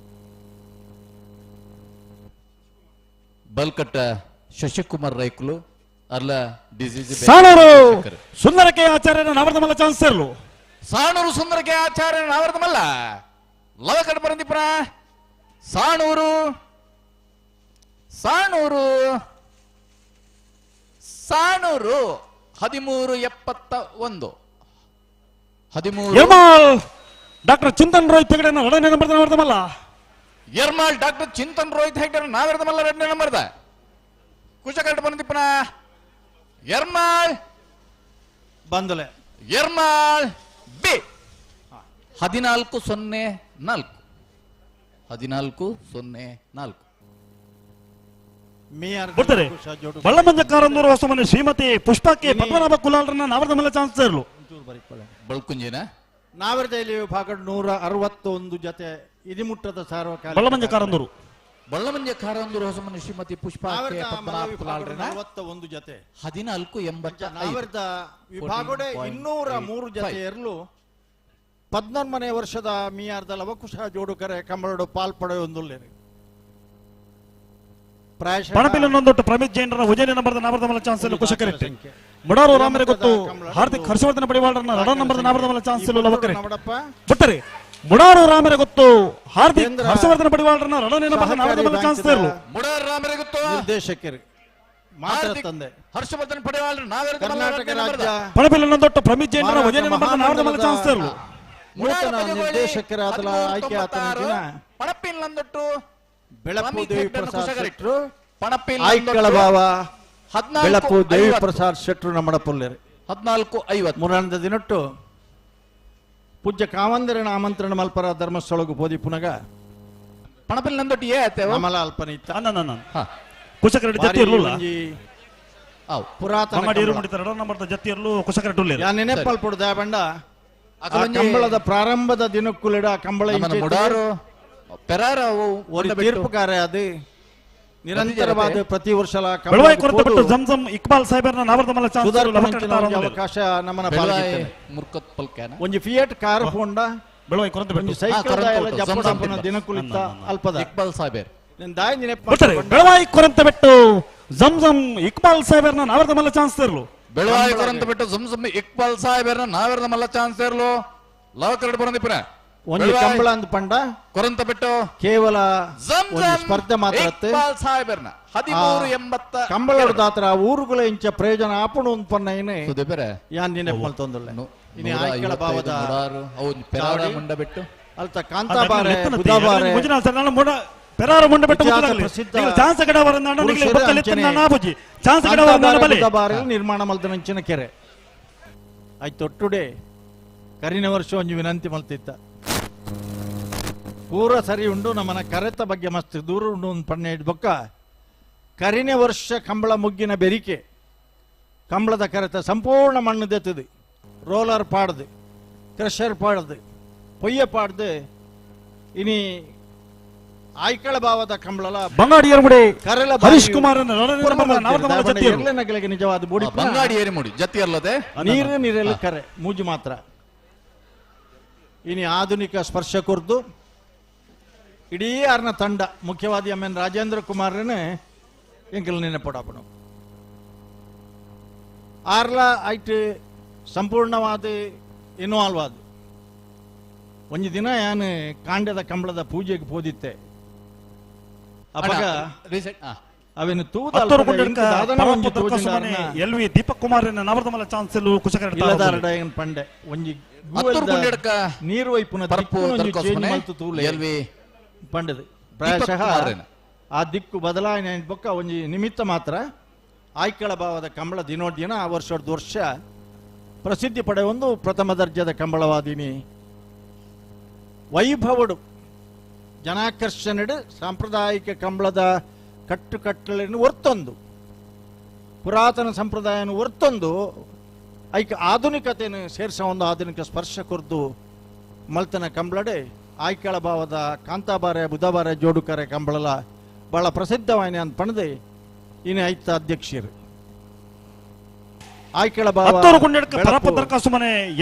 ಬಲ್ಕಟ್ಟ ಶಶಿಕುಮಾರ್ ರೈಕುಲು ಅರ್ಲ ಡಿಸಿಸಿ
ಸಾಣೂರು ಸುಂದರಕ್ಕೆ ಆಚಾರ್ಯನ ನವರ್ದಮಲ್ಲ ಚಾನ್ಸ್ ತೇರಲು.
ಸಾಣೂರು ಸುಂದರಕ್ಕೆ ಆಚಾರ್ಯನ ನವರ್ದಮಲ್ಲ ಲವಕಟ ಪರಂದಿಪುರ Sanur Sanur Sanur 13.71. 13.
Ermal doctor Chintan Rohit Hegde ಎರಡನೇ ನಂಬರ್ ನಾವರ್ದಮಲ್ಲ.
ಎರ್ಮಾಲ್ ಡಾಕ್ಟರ್ ಚಿಂತನ್ ರೋಹಿತ್ ಹೆಗಡೆ ನಾವರ್ದಮಲ್ಲ ಎರಡನೇ ನಂಬರ್ದ. ಕುಶಕರಟ ಬಂದಿಪ್ಪನ ಎರ್ಮಾಲ್
ಬಂದಲೆ.
ಎರ್ಮಾಲ್ ಬಿ 14.04. 14.04.
ಬರ್ತಾರೆ ಬಳ್ಳಮಂಜ ಕಾರಂದೂರು ಹೊಸಮನೆ ಶ್ರೀಮತಿ ಪುಷ್ಪಕ್ಕೆ ಪದ್ಮನಾಭ ಕುಲಾಲ್ರನ್ನ ನಾವರ್ದಮಲ್ಲ ಚಾನ್ಸ್ ಇರಲು.
ಬಳ್ಕುಂಜಿನ
ನಾವರ್ದೆಯಲ್ಲಿ ವಿಭಾಗ 161 ಜೊತೆ ಇದಿಮುಟ್ಟದ ಸಾರ್ವಕಾಲಿಕ
ಬಳ್ಳಮಂಜ ಕಾರಂದೂರು.
ಬಳ್ಳಮಂಜ ಕಾರಂದೂರು ಹೊಸಮನೆ ಶ್ರೀಮತಿ ಪುಷ್ಪ ಪದ್ಮನಾಭ ಕುಲಾಲ್ರನ್ನ
61 ಜೊತೆ
14.85.
ನಾವರ್ದ ವಿಭಾಗಡೆ 203 ಜೊತೆ ಇರಲು 14ನೇ ವರ್ಷದ ಮಿಯಾರ್ದ ಲವಕುಶ ಜೋಡುಕರೆ ಕಂಬಳಡು ಪಾಲ್ಪಡೆಯೊಂದುಲ್ಲೇರು.
ಪಣಪಿಲನ್ನೊಂದೊಟ್ಟು ಪ್ರಮಿತ್ ಜೈನರ ಉಜಯನ ನಂಬರ್ದ ನಾವರ್ದಮಲ್ಲ ಚಾನ್ಸ್ ಕುಶಕರೆಟ್ಟಿ. ಮುಡಾರು ರಾಮರೆ ಗೊತ್ತು ಹಾರ್ದಿಕ್ ಹರ್ಷವರ್ಧನ ಪಡಿವಾಳರನ್ನ ರಡ ನಂಬರ್ದ ನಾವರ್ದಮಲ್ಲ ಚಾನ್ಸ್ ಲವಕರೆ ಬಿಟ್ಟರೆ. ಮುಡಾರು ರಾಮರೆ ಗೊತ್ತು ಹಾರ್ದಿಕ್ ಹರ್ಷವರ್ಧನ ಪಡಿವಾಳರನ್ನ ರಡನೇ ನಂಬರ್ದ ನಾವರ್ದಮಲ್ಲ ಚಾನ್ಸ್ ಇರಲು.
ಮುಡಾರು ರಾಮರೆ ಗೊತ್ತು
ನಿರ್ದೇಶಕರು ಮಾತ್ರ ತಂದೆ
ಹರ್ಷವರ್ಧನ ಪಡಿವಾಳರ
ಕರ್ನಾಟಕ ರಾಜ್ಯ
ಪಣಪಿಲನ್ನೊಂದೊಟ್ಟು ಪ್ರಮಿತ್ ಜೈನರ ಉಜಯನ ನಂಬರ್ದ ನಾವರ್ದಮಲ್ಲ ಚಾನ್ಸ್ ಇರಲು.
ನೂತನ ನಿರ್ದೇಶಕರಾದ ಆಯ್ಕೆ ಆತನ
ಪಣಪಿಲನ್ನೊಂದೊಟ್ಟು
ಬೆಳಪು ದೇವಿ ಪ್ರಸಾದ್ ಶೆಟ್ರು ಆಯ್ಕಳ ಭಾವ ಬೆಳಪು ದೇವಿ ಪ್ರಸಾದ್ ಶೆಟ್ರು ನಮ್ಮಡ ಪುಲ್ಲೇರು
14.50.
ಮೂರನೇ ದಿನಟ್ಟು ಪೂಜ್ಯ ಕಾವಂದರಿನ ಆಮಂತ್ರಣ ಮಲ್ಪರ ಧರ್ಮಸ್ಥಳಗು ಪೋದಿ ಪುನಗ
ಪಣಪಿಲ್ ನಂದೊಟ್ಟು ಏ ಆಯ್ತು
ನಮಲ ಅಲ್ಪನಿತ್ತ
ಕುಶಕರೆಡ್ಡಿ ಜೊತೆ ಇರಲಿಲ್ಲ.
ಪುರಾತನ
ಜೊತೆ ಕುಶಕರೆಡ್ಡಿ
ನೆನಪಲ್ಪಡು ದಾಬಂಡ ಕಂಬಳದ ಪ್ರಾರಂಭದ ದಿನಕ್ಕುಲಿಡ ಕಂಬಳ ತೀರ್ಪುಕಾರ ಅದು ನಿರಂತರವಾದ ಪ್ರತಿ ವರ್ಷ
ಇಕ್ಬಾಲ್ ಸಾಹೇಬರ್ನ
ಅವಕಾಶ ನಮ್ಮನ್ನ ಒಂಜಿ ಫಿಯೇಟ್ ಕಾರ್ ಹೋಂಡ ಒಂಜಿ ಸೈಕಲ್ ದಿನಕ್ಕುಲಿತ್ತ ಅಲ್ಪದ
ಇಕ್ಬಾಲ್ ಸಾಹೇಬರ್
ಬೆಳವಾಯಿ ಕೊರಂತ ಬಿಟ್ಟು ಜಂಜಂ ಇಕ್ಬಾಲ್ ಸಾಹೇಬರ್ನ ನಾವರ್ದ ಮಲ್ಲ ಚಾನ್ಸ್ ಇರಲು.
ಬೆಳವಾಯಿ ಕೊರಂತ ಬಿಟ್ಟು ಜಂಜಂ ಇಕ್ಬಾಲ್ ಸಾಹೇಬರ್ನ ನಾವರ್ದ ಮಲ್ಲ ಚಾನ್ಸ್ ಇರಲು. ಲವಕರಡು ಬರಂದಿಪ್ಪನ
ಒಂದು ಕಂಬಳ ಅಂದ್ ಪಂಡ
ಕೊರಂತ ಬಿಟ್ಟು
ಕೇವಲ ಸ್ಪರ್ಧೆ ಮಾತ್ರ
ಸಾಹೇಬರ್ನ 13.80
ಕಂಬಳದಾತ್ರ ಊರುಗಳ ಇಂಚ ಪ್ರಯೋಜನ ಆಪಣು ಒಂದು ಪನ್ನ ಏನೇ ಯಾನ್ ನೆನಪು ಮಲ್ತೊಂದುಲ್ಲ ಇನಿ ಆಯ್ಕಳ ಭಾವದ
ಮುಂಡ ಬಿಟ್ಟು
ಅಲ್ತ ಕಾಂತಾಬಾರೆ ಬುಧಾಬಾರೆ
ಪೆರಾರ ಮುಂಡ ಬಿಟ್ಟು ಚಾನ್ಸ್ ಚಾನ್ಸ್
ಬುಧಾಬಾರೆ ನಿರ್ಮಾಣ ಮಲ್ತನಂಚಿನ ಕೆರೆ ಆಯ್ತು ಒಟ್ಟುಡೆ ಕರಿನ ವರ್ಷ ಒಂಜಿ ವಿನಂತಿ ಮಲ್ತಿತ್ತ ಪೂರ ಸರಿ ಉಂಡು ನಮ್ಮನ ಕರೆತ ಬಗ್ಗೆ ಮಸ್ತ್ ದೂರ ಉಂಡು ಒಂದು ಪಣ್ಣೆ ಬೊಕ್ಕ ಕರಿನೆ ವರ್ಷ ಕಂಬಳ ಮುಗ್ಗಿನ ಬೆರಿಕೆ ಕಂಬಳದ ಕರೆತ ಸಂಪೂರ್ಣ ಮಣ್ಣು ದೆತ್ತದೆ ರೋಲರ್ ಪಾಡ್ದು ಕ್ರಷರ್ ಪಾಡ್ದು ಪೊಯ್ಯ ಪಾಡ್ದು ಇನಿ ಆಯ್ಕಳ ಭಾವದ ಕಂಬಳಲ
ಬಂಗಾಡಿ ಏರ್ಮುಡಿ
ಕರೆಲ
ಹರೀಶ್ ಕುಮಾರ್
ನಗಲಿಗೆ ನಿಜವಾದ ಬುಡಿ
ಬಂಗಾಡಿ ಏರ್ಮುಡಿ ಜತಿ ಅಲ್ಲದೆ
ನೀರು ನೀರೆಲ್ಲ ಕರೆ ಮೂಜು ಮಾತ್ರ ಇನಿ ಆಧುನಿಕ ಸ್ಪರ್ಶ ಕೊರ್ದು ಇಡೀ ಆರ್ನ ತಂಡ ಮುಖ್ಯವಾದಿ ಎಂ ಎನ್ ರಾಜೇಂದ್ರ ಕುಮಾರನೇ ಎಂಕಲ್ ನೆನಪಡಾಪಣ ಆರ್ಲ ಐಟ್ ಸಂಪೂರ್ಣವಾದ ಇನ್ವಾಲ್ವ್ ಆದ ಒಂಜಿ ದಿನ ಯಾನು ಕಾಂಡದ ಕಂಬಳದ ಪೂಜೆಗೆ ಪೋದಿತ್ತೆ ಅವಾಗ ಅವೇನು
ಎಲ್ ವಿ ದೀಪಕ್ ಕುಮಾರ್ ನವರ್ದಮಲ ಚಾನ್ಸ್
ಪಂಡೆ ಒಂಜಿ ನೀರು ಒಯ್ಪುನ ಪಂಡದು ಪ್ರಾಯಶಃ ಆ ದಿಕ್ಕು ಬದಲಾವಣೆ ಬೊಕ್ಕ ಒಂಜಿ ನಿಮಿತ್ತ ಮಾತ್ರ ಆಯ್ಕಳ ಭಾವದ ಕಂಬಳ ದಿನೋದಿನ ಆ ವರ್ಷದ ವರ್ಷ ಪ್ರಸಿದ್ಧಿ ಪಡೆಯೊಂದು ಪ್ರಥಮ ದರ್ಜದ ಕಂಬಳವಾದಿನಿ ವೈಭವಡು ಜನಾಕರ್ಷಣೆಡು ಸಾಂಪ್ರದಾಯಿಕ ಕಂಬಳದ ಕಟ್ಟುಕಟ್ಟಲೆಯನ್ನು ಹೊರ್ತೊಂದು ಪುರಾತನ ಸಂಪ್ರದಾಯನ ಹೊರ್ತೊಂದು ಐಕ ಆಧುನಿಕತೆಯನ್ನು ಸೇರಿಸ ಒಂದು ಆಧುನಿಕ ಸ್ಪರ್ಶ ಕೊರ್ದು ಮಲ್ತನ ಕಂಬಳಡೆ ಆಯ್ಕಳ ಭಾವದ ಕಾಂತಾಬಾರೆ ಬುಧಬಾರೆ ಜೋಡುಕರೆ ಕಂಬಳಲ ಬಹಳ ಪ್ರಸಿದ್ಧವಾಯಿನಿ ಅಂತ ಪಣದೆ ಇನ್ನು ಐತ ಅಧ್ಯಕ್ಷರು ಆಯ್ಕಳ ಭಾವ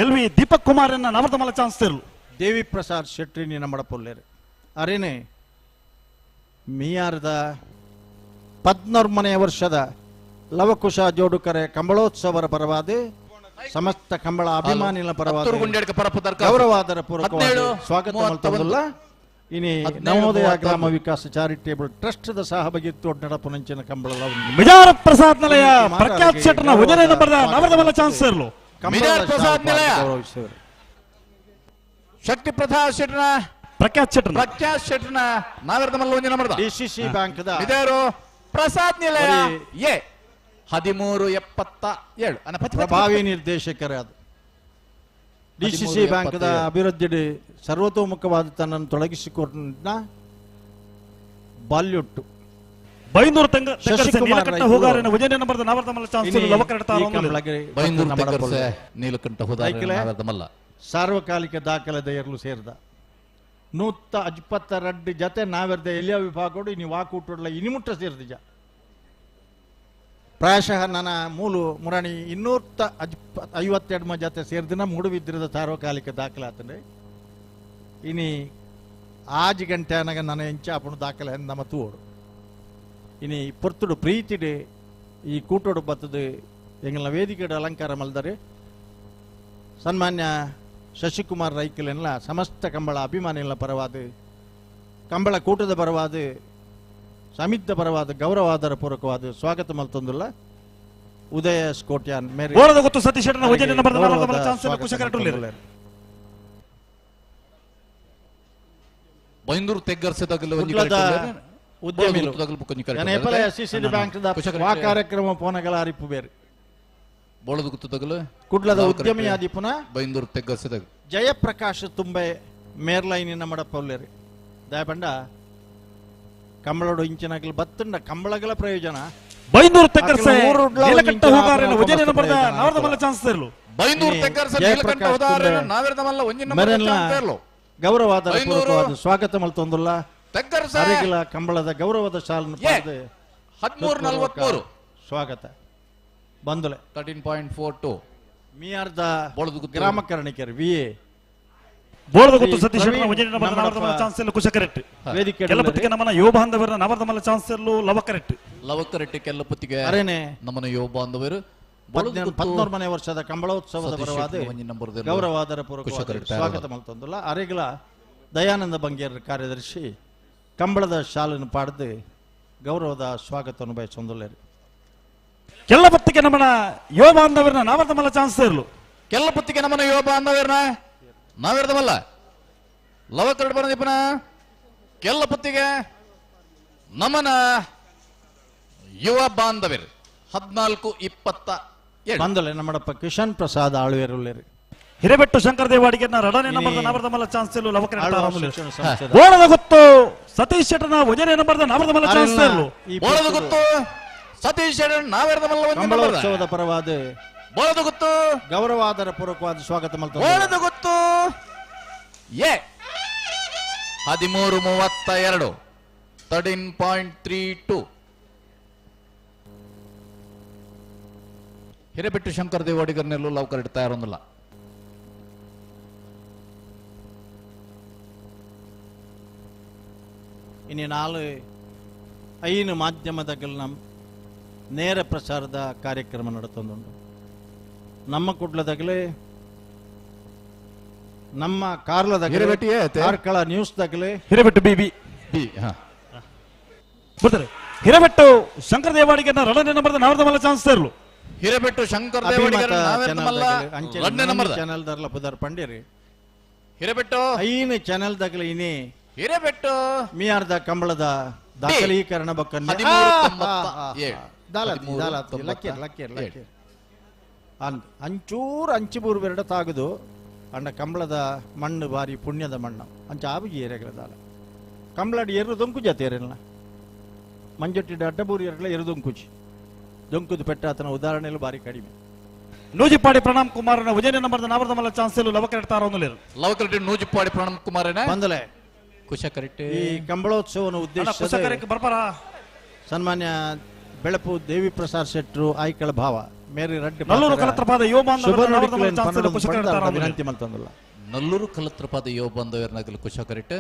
ಎಲ್ ವಿ ದೀಪಕ್ ಕುಮಾರ್ ನವರ್ದಮಲ ಚಾನ್ಸ್
ದೇವಿ ಪ್ರಸಾದ್ ಶೆಟ್ಟಿ ನಿನ್ನ ಪೊಲ್ಲೇರು ಅರೇನೆ ಮಿಯಾರದ 14ನೇ ವರ್ಷದ ಲವಕುಶ ಜೋಡುಕರೆ ಕಂಬಳೋತ್ಸವರ ಪರವಾದ ಸಮಸ್ತ ಕಂಬಳ ಅಭಿಮಾನಿಗಳ ಪರವಾದ ಗೌರವಾದರ ಪೂರ್ವಕ ಸ್ವಾಗತ ಮಲ್ತೊಂದುಲ್ಲ. ಇನಿ ನವೋದಯ ಗ್ರಾಮ ವಿಕಾಸ ಚಾರಿಟೇಬಲ್ ಟ್ರಸ್ಟ್ the ಸಹಭಾಗಿತ್ವ ನಡಪುನಂಚಿನ ಕಂಬಳ
ಮಿಜಾರ ಪ್ರಸಾದ್ ನಿಲಯ ಪ್ರಖ್ಯಾತ್ ಶೆಟ್ಟರ್ನ ಒಂಜನೇ ನಂಬರ್ದ ನಾವರದ ಮಲ್ಲ ಚಾನ್ಸ್ ಇರಲು
ಮಿಜಾರ್ ಪ್ರಸಾದ್ ನಿಲಯ ಶಕ್ತಿ ಪ್ರಸಾದ್ ಶೆಟ್ಟರ್ನ
ಪ್ರಖ್ಯಾತ್ ಶೆಟ್ಟರ್ನ
ಪ್ರಖ್ಯಾತ್ ಶೆಟ್ಟರ್ನ ನಾವರದ ಮಲ್ಲ ಒಂಜಿ ನಂಬರ್ದ
DCC bank the
Mijar Prasad ನಿಲಯ ಎ 1377
ಪ್ರಭಾವಿ ನಿರ್ದೇಶಕರಾದ ಡಿಸಿಸಿ ಬ್ಯಾಂಕ್ದ ಅಭಿವೃದ್ಧಿ ಸರ್ವತೋಮುಖವಾದ ತನ್ನನ್ನು ತೊಡಗಿಸಿಕೊಂಡ ಬಾಲ್ಯೊಟ್ಟು
ಬೈಂದೂರು ನೀಲಕಂಠ ಹೋಗಾರನ ಒಂಜನೇ ನಂಬರ್ದ ನಾವರದ ಮಲ್ಲ ಚಾನ್ಸ್
ಬೈಂದೂರು ತೆಂಗರ್ಸೆ ನೀಲಕಂಠ ಹೋಗಾರನ ನಾವರದ ಮಲ್ಲ
ಸಾರ್ವಕಾಲಿಕ ದಾಖಲೆ ದಯರ್ಲು ಸೇರಿದ 122 ಜತೆ ನಾವೆರ್ದ ಎಲ್ಲಿಯ ವಿಭಾಗಡು ಇನಿ ವಾಕೂಟುಡ್ಲ ಇನಿಮುಟ್ಟ ಸೇರಿದ ಪ್ರಾಯಶಃ ನನ್ನ ಮೂಲು ಮುರಾಣಿ 252 ಜತೆ ಸೇರಿದಿನ ಮೂಡುಬಿದ್ರಿದ ಸಾರ್ವಕಾಲಿಕ ದಾಖಲಾತಂದ್ರೆ ಇನಿ ಆಜ್ ಗಂಟೆ ಅನಗ ನನ್ನ ಎಂಚಾಪುಣ ದಾಖಲೆ ನಮ್ಮ ತೂಡು ಇನಿ ಪೊರ್ತುಡು ಪ್ರೀತಿಡೆ ಈ ಕೂಟೋಡು ಬತ್ತದು ಎಂಗಲ್ನ ವೇದಿಕೆಡು ಅಲಂಕಾರ ಮಲ್ದರೆ ಸನ್ಮಾನ್ಯ ಶಶಿಕುಮಾರ್ ರೈಕಲೆಲ್ಲ ಸಮಸ್ತ ಕಂಬಳ ಅಭಿಮಾನಿಗಳ ಪರವಾದ ಕಂಬಳ ಕೂಟದ ಪರವಾದ ಸಮಿದ್ದ ಪರವಾದ ಗೌರವಾದರ ಪೂರ್ವಕವಾದ ಸ್ವಾಗತ ಮಲ್ತೊಂದುಲ್ಲ ಉದಯ ಸ್ಕೋಟ್ಯಾನ್ ಮೇರಿ
ಗೊತ್ತು ಸತೀಶ್
ಬೈಂದೂರು ತೆಗ್ಗರ್ಸೆದಾಗಲು
ಉದ್ಯಮಿಲು ಕಾರ್ಯಕ್ರಮ ಪೋನಗಳ ಅರಿಪು ಬೇರೆ
ಬೋಳದ ಗುತ್ತದಗಲು
ಕುಡ್ಲದ ಉದ್ಯಮಿಯಾದಿ ಪುನಃ
ಬೈಂದೂರು ತೆಗ್ಗರ್ಸೆದಾಗ
ಜಯಪ್ರಕಾಶ್ ತುಂಬೆ ಮೇರ್ಲೈನಿನ ಮಡಪೌಲ್ಲೇರಿ ದಯಪಂಡ ಕಂಬಳೋಡು ಇಂಚಿನಾಗಲಿ ಬತ್ತಂಡ ಕಂಬಳಗಳ ಪ್ರಯೋಜನ
ಬೈಂದೂರು ತೆಗ್ಗರ್ಸೆ ನೀಲಕಂಠ ಹೋಗಾರನ ಒಂಜನೇ ನಂಬರ್ದ ನಾವರದ ಮಲ್ಲ ಚಾನ್ಸ್ ಇರಲು
ಬೈಂದೂರು ತೆಗ್ಗರ್ಸೆ ನೀಲಕಂಠ ಹೋಗಾರನ ನಾವರದ ಮಲ್ಲ ಒಂಜಿ ನಂಬರ್ದ ಚಾನ್ಸ್ ಇರಲು
ಗೌರವಾದ ಪೂರ್ವಕವಾದ ಸ್ವಾಗತ ಮಲ್ತೊಂದುಲ್ಲ
ತೆಗ್ಗರ್ಸೆ
ಅರೆಗಿಲ ಕಂಬಳದ ಗೌರವದ ಶಾಲನ್ನು ಪಡೆದು
1343
ಸ್ವಾಗತ ಬಂದುಲೆ
13.42
ಮಿಯಾರ್ದ ಗ್ರಾಮ ಕರ್ಣಿಕರು ವಿ ಎ
ಬೋಳದ ಗೊತ್ತು ಸತೀಶ್ ಒಂಜನೇ ನಂಬರ್ದ ನಾವರದ ಮಲ್ಲ ಚಾನ್ಸ್ ಇರಲು ಕುಶಕರೆಟ್ಟಿ
ವೇದಿಕೆ
ಕೆಲಪತ್ತಿಗೆ ನಮ್ಮನ ಯುವ ಬಾಂಧವರ ನಾವರದ ಮಲ್ಲ ಚಾನ್ಸ್ ಇರಲು ಲವಕರೆಟ್ಟಿ
ಲವಕರೆಟ್ಟಿ ಕೆಲಪತ್ತಿಗೆ
ಅರೇನೆ
ನಮ್ಮನ ಯುವ ಬಾಂಧವರು
13ನೇ ವರ್ಷದ ಕಂಬಳೋತ್ಸವದ ಪರವಾದ ಗೌರವಾದರ ಪೂರ್ವಕ ಸ್ವಾಗತ ಮಲ್ತೊಂದುಲ್ಲ ಅರೆಗಿಲ ದಯಾನಂದ ಬಂಗೇರ್ ಕಾರ್ಯದರ್ಶಿ ಕಂಬಳದ ಶಾಲನ್ನು ಪಾಡ್ದು ಗೌರವದ ಸ್ವಾಗತವನ್ನು ಬಯಸೊಂದುಲ್ಲೇರಿ
ಕೆಲಪತ್ತಿಗೆ ನಮ್ಮನ ಯುವ ಬಾಂಧವರನ್ನ ನಾವರದ ಮಲ್ಲ ಚಾನ್ಸ್ ಇರಲು
ಕೆಲಪತ್ತಿಗೆ ನಮ್ಮನ ಯುವ ಬಾಂಧವರನ್ನ ನಾವಿರದ ಮಲ್ಲ ಲವಕರಡು ಬರದೀಪನ ಕೆಲಪತ್ತಿಗೆ ನಮನ ಯುವ ಬಾಂಧವ್ಯರು 14:27
ಬಂದಲೆ ನಮ್ಮಡಪ್ಪ ಕಿಶನ್ ಪ್ರಸಾದ್ ಆಳ್ವೇರುಲ್ಲೇರಿ
ಹಿರೇಬೆಟ್ಟು ಶಂಕರ ದೇವಾಡಿಗೆ ರಡನೆ ನಂಬರ್ದ ನಾವರದ ಮಲ್ಲ ಚಾನ್ಸ್ ಇರಲು ಲವಕರಡು ಬೋಳದ ಗೊತ್ತು ಸತೀಶ್ ಶೆಟ್ಟರ್ನ ಒಂಜನೇ ನಂಬರ್ದ ನಾವರದ ಮಲ್ಲ ಚಾನ್ಸ್ ಇರಲು
ಬೋಳದ ಗೊತ್ತು ಸತೀಶ್ ಶೆಟ್ಟರ್ ನಾವರದ ಮಲ್ಲ ಒಂಜನೇ ನಂಬರ್ದ
ಕಂಬಳೋತ್ಸವದ ಪರವಾದ
ಬೋಳದ ಗೊತ್ತು
ಗೌರವಾದರ ಪೂರ್ವಕವಾದ ಸ್ವಾಗತ ಮಲ್ತ
ಬೋಳದ ಗೊತ್ತು ಎ 13:32 13.32 ಹಿರೇಬೆಟ್ಟು ಶಂಕರ ದೇವಾಡಿಗರ್ನೆಲ್ಲೂ ಲವ್ ಕರೆಕ್ಟ್ ತಯಾರೊಂದಿಲ್ಲ
ಇನ್ನು 4-5 ಮಾಧ್ಯಮದಗಲ್ನ ನೇರ ಪ್ರಸಾರದ ಕಾರ್ಯಕ್ರಮ ನಡೆತೊಂದುಂಟು ನಮ್ಮ ಕುಡ್ಲದಾಗಲೇ ನಮ್ಮ ಕಾರ್ಲದಾಗಲೇ Karkala ನ್ಯೂಸ್ದಾಗಲೇ
Hirebettu B B
B
ಬರ್ತಾರೆ ಹಿರೇಬೆಟ್ಟು ಶಂಕರ ದೇವಾಡಿಗರ್ನ ರಡನೆ ನಂಬರ್ದ ನಾವರದ ಮಲ್ಲ ಚಾನ್ಸ್ ಇರಲು
ಹಿರೇಬೆಟ್ಟು ಶಂಕರ ದೇವಾಡಿಗರ್ನ ನಾವರದ ಮಲ್ಲ ರಡನೆ ನಂಬರ್ದ
ಚಾನೆಲ್ ದರ್ಲ ಪುದರ್ ಪಂಡೇರಿ
ಹಿರೇಬೆಟ್ಟು
5 ಚಾನೆಲ್ ದಾಗಲೇ ಇನಿ
ಹಿರೇಬೆಟ್ಟು
ಮಿಯಾರ್ದ ಕಂಬಳದ ದಾಖಲೀಕರಣ ಬಕ್ಕನ್ನ
13.97
ಲಕ್ಕೇರ್ ಲಕ್ಕೇರ್ ಲಕ್ಕೇರ್ ಅಂಚೂರು ಅಂಚಿಬೂರು ಬೆರಡ ತಾಗದು ಅಂಡ ಕಂಬಳದ ಮಣ್ಣು ಬಾರಿ ಪುಣ್ಯದ ಮಣ್ಣು ಅಂಚ ಆಬುಜಿ ಏರಿಯಾಗಳದಾಲ ಕಂಬಳಾಡಿ ಎರು ದೊಂಕು ಜಾತಿ ಏರಿಲ್ಲ ಮಂಜೊಟ್ಟಿ ಅಡ್ಡಬೂರು ಎರಡ್ಲ ಎರು ದೊಂಕುಜಿ ದೊಂಕುದು ಪೆಟ್ಟಾತನ ಉದಾಹರಣೆಯಲ್ಲೂ ಬಾರಿ ಕಡಿಮೆ
ನೂಜಿಪಾಡಿ ಪ್ರಣಾಮ್ ಕುಮಾರನ ಒಂಜನೇ ನಂಬರ್ದ ನಾವರದ ಮಲ್ಲ ಚಾನ್ಸ್ ಇರಲು ಲವಕರೆಟ್ಟಿ ತಾರೊಂದುಲ್ಲೇರು
ಲವಕರೆಟ್ಟಿ ನೂಜಿಪಾಡಿ ಪ್ರಣಾಮ್ ಕುಮಾರನ
ಬಂದಲೆ
ಕುಶಕರೆಟ್ಟಿ
ಈ ಕಂಬಳೋತ್ಸವನ ಉದ್ದೇಶ
ಬರ್ಬಾರ
ಸನ್ಮಾನ್ಯ ಬೆಳಪು ದೇವಿ ಪ್ರಸಾದ್ ಶೆಟ್ಟರು ಆಯ್ಕಳ ಭಾವ ಮೇರಿ ರಡ್ಡಿ
ನಲ್ಲೂರು ಕಲತ್ರಪಾದ ಯುವ
ವಿನಂತಿ ಮಲ್ತೊಂದುಲ್ಲ
ನಲ್ಲೂರು ಕಲತ್ರಪಾದ ಯುವ ಬಾಂಧವ್ಯರನಾಗಲು ಕುಶಕರೆಟ್ಟಿ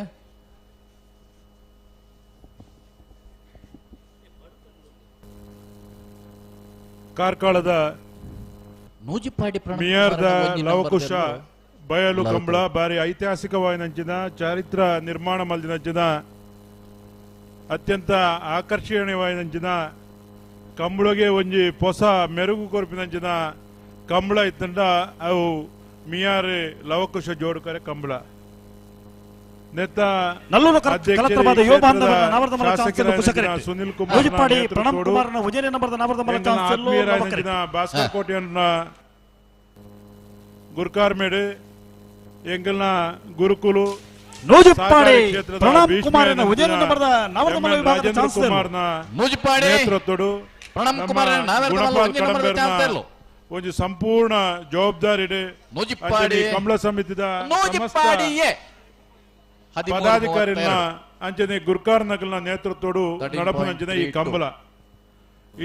ಕಾರ್ಕಳದ
ನೂಜಿಪಾಡಿ
ಮಿಯರ್ದ ಲವಕುಶ ಬಯಲು ಕಂಬಳ ಬಾರಿ ಐತಿಹಾಸಿಕವಾಯಿನಂಚಿನ ಚಾರಿತ್ರ ನಿರ್ಮಾಣ ಮಲ್ದಿನಂಚಿನ ಅತ್ಯಂತ ಆಕರ್ಷಣೀಯವಾಯಿನಂಚಿನ ಕಂಬಳಗೆ ಒಂಜಿ ಪೊಸ ಮೆರುಗು ಕೊರ್ಪಿನಂಚಿನ ಕಂಬಳ ಇತ್ತಂಡ ಅವು ಮಿಯಾರ್ ಲವಕುಶ ಜೋಡುಕರೆ ಕಂಬಳ ನೆತ್ತ ಸುನಿಲ್ ಕುಮಾರ್ ಭಾಸ್ಕರ್ ಕೋಟೆಯನ್ನ ಗುರ್ಕಾರ್ ಮೇಡು ಎಂಗಲ್ನ ಗುರುಕುಲು ಒಂಜಿ ಸಂಪೂರ್ಣ ಜವಾಬ್ದಾರಿ ಕಂಬಳ ಸಮಿತಿದ ಪದಾಧಿಕಾರಿನ ಅಂಚನೆ ಗುರ್ಕಾರ್ ನಗಲ್ನ ನೇತೃತ್ವಡು ನಡಪುನಂಚಿನ ಈ ಕಂಬಳ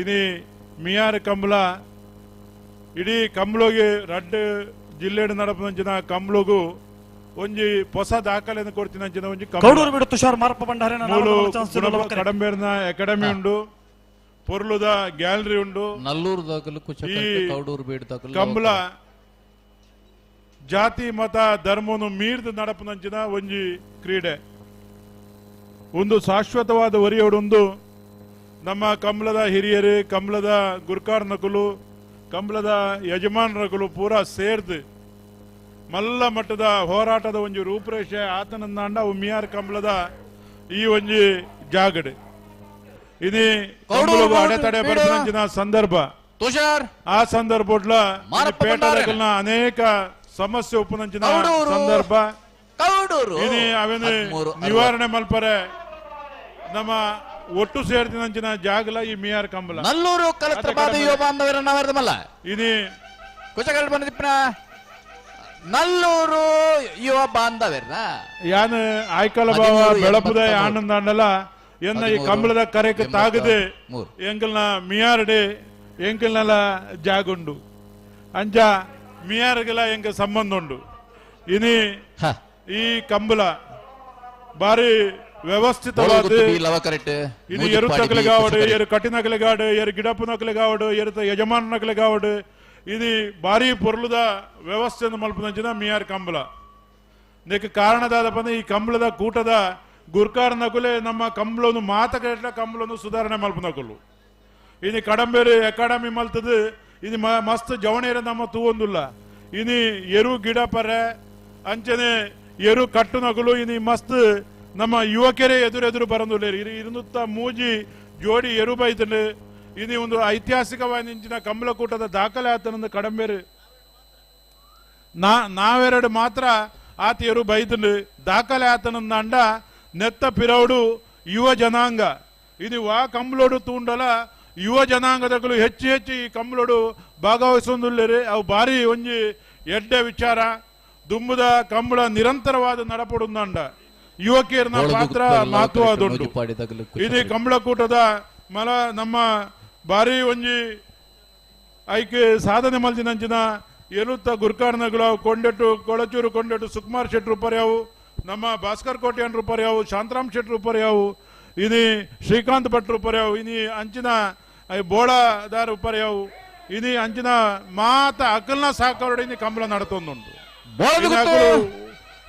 ಇನಿ ಮಿಯಾರ್ ಕಂಬಳ ಇಡೀ ಕಂಬಳಗೆ ರಡ್ಡು ಜಿಲ್ಲೆಡ್ ನಡಪುನಂಚಿನ ಕಂಬಳಗು ಒಂಜಿ ಹೊಸ ದಾಖಲೆಯನ್ನು ಕೊಡ್ತಿನಂಚಿನ ಒಂಜಿ
ಕೌಡೂರು ಬಿಡು ತುಷಾರ್ ಮಾರಪ್ಪ ಭಂಡಾರಿನ
ಕಡಂಬೇರ್ನ ಅಕಾಡೆಮಿ ಉಂಡು, ಪೊರ್ಲುದ ಗ್ಯಾಲರಿ ಉಂಡು,
ನಲ್ಲೂರು ದಾಖಲು ಕೌಡೂರು ಬೀಡು ದಾಖಲು
ಕಂಬಳ ಜಾತಿ ಮತ ಧರ್ಮವನ್ನು ಮೀರಿದ ನಡಪುನಂಚಿನ ಒಂಜಿ ಕ್ರೀಡೆ ಒಂದು ಶಾಶ್ವತವಾದ ಒರಿಯೋಡೊಂದು ನಮ್ಮ ಕಂಬಳದ ಹಿರಿಯರು, ಕಂಬಳದ ಗುರ್ಕಾರ್ ನಕಲು, ಕಂಬಳದ ಯಜಮಾನರಗಳು ಪೂರಾ ಸೇರ್ದು ಮಲ್ಲ ಮಟ್ಟದ ಹೋರಾಟದ ಒಂಜಿ ರೂಪುರೇಷೆ ಆತನಂದಾಂಡ ಅವು ಮಿಯಾರ್ ಕಂಬಳದ ಈ ಒಂಜಿ ಜಾಗಡೆ ಇನಿ ಅಡೆತಡೆ ಬರ್ಪುನಂಚಿನ ಸಂದರ್ಭ ಆ ಸಂದರ್ಭ ಪೇಟದಕಲ್ನ ಅನೇಕ ಸಮಸ್ಯೆ ಉಪ್ಪುನಂಚಿನ ಸಂದರ್ಭ ಇನಿ ಅವನು ನಿವಾರಣೆ ಮಲ್ಪರೆ ನಮ್ಮ ಒಟ್ಟು ಸೇರ್ತಿನಂಚಿನ ಜಾಗಲ ಈ ಮಿಯಾರ್ ಕಂಬಳ
ನಲ್ಲೂರು ಕಲತ್ರಪಾದ ಯುವ ಬಾಂಧವರ ನಾವರ್ದಮಲ್ಲ
ಇನಿ
ಕುಶಕಲ್ ಬಂದಿಪ್ಪನ ನಲ್ಲೂರು ಯುವ ಬಾಂಧವರ್ನ
ಯಾನ್ ಆಯ್ಕಲ ಬಾವ ಬೆಳಪುದ ಆನಂದಾಂಡಲ ಎನ್ನ ಈ ಕಂಬಳದ ಕರೆಕ್ ತಾಗದೆ ಎಂಕಲ್ನ ಮಿಯಾರ್ಡೆ ಎಂಕಲ್ನೆಲ್ಲ ಜಾಗುಂಡು ಅಂಚ ಮಿಯಾರ್ಗೆಲ್ಲ ಎಂಕ ಸಂಬಂಧ ಉಂಡು. ಇನಿ ಈ ಕಂಬಳ ಬಾರಿ ವ್ಯವಸ್ಥಿತವಾದ ಇದು ಎರು ತಕಲೆಗಾವಡು, ಎರು ಕಟ್ಟಿನಕಲೆಗಾಡು, ಎರು ಗಿಡಪ್ಪನಕಲೆಗಾವಡು, ಎರು ಯಜಮಾನನಕಲೆಗಾವಡು, ಇದು ಭಾರಿ ಪೊರ್ಲುದ ವ್ಯವಸ್ಥೆಯನ್ನು ಮಲ್ಪುನಂಚಿನ ಮಿಯಾರ್ ಕಂಬಳ. ಇದಕ್ಕೆ ಕಾರಣದಾದ ಬಂದ ಈ ಕಂಬಳದ ಕೂಟದ ಗುರ್ಕಾರ ನಕುಲೆ ನಮ್ಮ ಕಂಬಳನ್ನು ಮಾತಕಟ್ಲ ಕಂಬಳನ್ನು ಸುಧಾರಣೆ ಮಲ್ಪುನಕುಲು. ಇನಿ ಕಡಂಬೇರು ಅಕಾಡೆಮಿ ಮಲ್ತದು ಇದು ಮಸ್ತ್ ಜವಣೇರ ನಮ್ಮ ತೂವೊಂದುಲ್ಲ. ಇನಿ ಎರು ಗಿಡ ಪರೆ ಅಂಚನೆ ಎರು ಕಟ್ಟು ನಕುಲು ಇನಿ ಮಸ್ತ್ ನಮ್ಮ ಯುವಕರೇ ಎದುರೆದುರು ಬರಂದುಲ್ಲೇರು. ಇರುನುತ್ತ ಮೂಜಿ ಜೋಡಿ ಎರು ಬೈತಂಡು ಇನಿ ಒಂದು ಐತಿಹಾಸಿಕವಾದ ಕಂಬಳಕೂಟದ ದಾಖಲೆ ಆತನಂದು ಕಡಂಬೇರು ನಾವೆರಡು ಮಾತ್ರ ಆತ ಎರು ಬೈತಂಡು ದಾಖಲೆ ಆತನಂದಾಂಡ ನೆತ್ತ ಪಿರೌಡು ಯುವ ಜನಾಂಗ ಇದು ವಾ ಕಂಬಳೋಡು ತೂಂಡಲ ಯುವ ಜನಾಂಗದಗಳು ಹೆಚ್ಚು ಹೆಚ್ಚು ಈ ಕಂಬಳೋಡು ಭಾಗವಹಿಸೊಂದುಲ್ಲೇರು. ಅವು ಭಾರಿ ಒಂಜಿ ಎಡ್ಡೆ ವಿಚಾರ. ದುಂಬುದ ಕಂಬಳ ನಿರಂತರವಾದ ನಡಪಡುಂದಾಂಡ ಯುವಕಿಯರನ ಪಾತ್ರ ಮಹತ್ವದುಂಟು. ಇದು ಕಂಬಳಕೂಟದ ಮಲ ನಮ್ಮ ಭಾರಿ ಒಂಜಿ ಐಕೆ ಸಾಧನೆ ಮಲ್ದಿನಂಚಿನ ಎಲುತ್ತ ಗುರ್ಕಾರ್ನಗಳು ಕೊಂಡೆಟ್ಟು ಕೊಳಚೂರು ಕೊಂಡೆಟ್ಟು ಸುಕುಮಾರ್ ಶೆಟ್ರು ಪರ್ಯಾವು, ನಮ್ಮ ಭಾಸ್ಕರ್ ಕೋಟ್ಯಾನ್ ಪರ್ಯಾವು, ಶಾಂತರಾಮ್ ಶೆಟ್ರು ಪರ್ಯಾವು, ಇನಿ ಶ್ರೀಕಾಂತ್ ಭಟ್ರು ಪರ್ಯಾವು, ಇನಿ ಅಂಚಿನ ಬೋಳದಾರು ಪರ್ಯಾವು, ಇನಿ ಅಂಚಿನ ಮಾತ ಅಕಲ್ನ ಸಹಕಾರ ಇನಿ ಕಂಬಳ ನಡತೊಂದುಂಟು.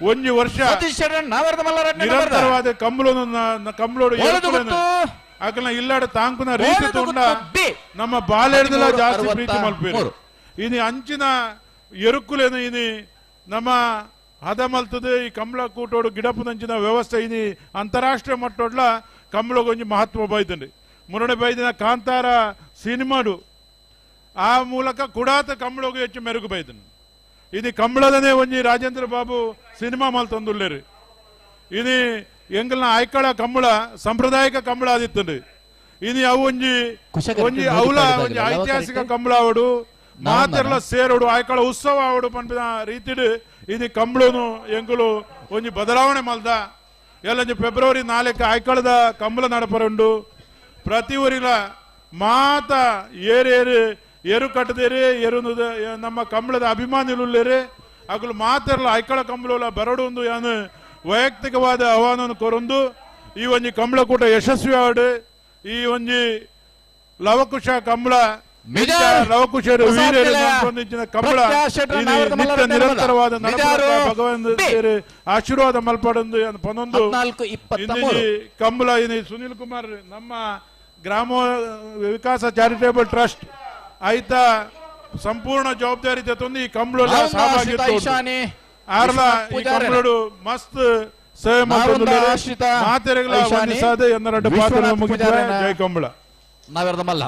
ಒಂಜಿ ವರ್ಷ ನಿರಂತರವಾದ ಕಂಬಳನ್ನು ಕಂಬಳೋಡು ಅಕಲ್ನ ಇಲ್ಲಾಡ ತಾಂಕುನ ರೀತಿ ತೋಂಡ ನಮ್ಮ ಬಾಲೆಡ್ದಲ ಜಾಸ್ತಿ ಪ್ರೀತಿ ಮಲ್ಪೇರು. ಇನಿ ಅಂಚಿನ ಎರುಕುಲೇನು ಇನಿ ನಮ್ಮ ಹದ ಮಲ್ತದೆ ಈ ಕಂಬಳ ಕೂಟೋಡು ಗಿಡಪುನಂಚಿನ ವ್ಯವಸ್ಥೆ ಇನಿ ಅಂತಾರಾಷ್ಟ್ರೀಯ ಮಟ್ಟೋಡ್ಲ ಕಂಬಳಗೊಂಜಿ ಮಹತ್ವ ಬೈದಂడి. ಮುರಡೆ ಬೈದಿನ ಕಾಂತಾರ ಸಿನಿಮಾಡು ಆ ಮೂಲಕ ಕುಡಾತ ಕಂಬಳಗೂ ಹೆಚ್ಚು ಮೆರುಗು ಬೈದನು. ಇದು ಕಂಬಳದನೇ ಒಂಜಿ ರಾಜೇಂದ್ರ ಬಾಬು ಸಿನಿಮಾ ಮಲ್ತೊಂದುಲ್ಲೇರು. ಇದು ಎಂಗಲ್ನ ಆಯ್ಕಳ ಕಂಬಳ ಸಾಂಪ್ರದಾಯಿಕ ಕಂಬಳ ಆದಿತ್ತಂಡು. ಇದು ಅವು ಒಂಜಿ ಒಂಜಿ ಅವಲ ಒಂಜಿ ಐತಿಹಾಸಿಕ ಕಂಬಳ ಅವಡು ಮಾತೆರ್ಲ ಸೇರೋಡು ಆಯ್ಕಳ ಉತ್ಸವ ಅವಡು ಪನ್ಪಿನ ರೀತಿಡು ಇದು ಕಂಬಳನು ಎಂಗುಲು ಒಂಜಿ ಬದಲಾವಣೆ ಮಲ್ದ. ಎಲ್ಲಂಜಿ ಫೆಬ್ರವರಿ 4 ಆಯ್ಕಳದ ಕಂಬಳ ನಡಪರುಂಡು. ಪ್ರತಿ ಊರಿಲ ಮಾತ ಏರೇರು ಏರು ಕಟ್ಟದೇರಿ ಏರು ನಮ್ಮ ಕಂಬಳದ ಅಭಿಮಾನಿಲುಲ್ಲೇರಿ ಅಗಲು ಮಾತೆರ್ಲ ಐಕಳ ಕಂಬಳ ಬರಡು ಒಂದು ಯಾನು ವೈಯಕ್ತಿಕವಾದ ಆಹ್ವಾನವನ್ನು ಕೊರೊಂದು ಈ ಒಂಜಿ ಕಂಬಳಕೂಟ ಯಶಸ್ವಿ ಆಡು. ಈ ಒಂಜಿ ಲವಕುಶ ಕಂಬಳ ಲವಕುಶರು ಕಂಬಳ ನಿತ್ಯ ನಿರಂತರವಾದ ಭಗವಂತ ಆಶೀರ್ವಾದ ಮಲ್ಪಡೊಂದು ಪನೊಂದು ಕಂಬಳ ಇನಿ ಸುನಿಲ್ ಕುಮಾರ್ ನಮ್ಮ ಗ್ರಾಮ ವಿಕಾಸ ಚಾರಿಟೇಬಲ್ ಟ್ರಸ್ಟ್ ಆಯ್ತ ಸಂಪೂರ್ಣ ಜವಾಬ್ದಾರಿ ತಂದು ಈ ಕಂಬಳ ಆರ್ಲ ಈ ಕಂಬಳಡು ಮಸ್ತ್ ಸೇವೆ ಜೈ ಕಂಬಳ.
ನಾವೆರದ ಮಲ್ಲ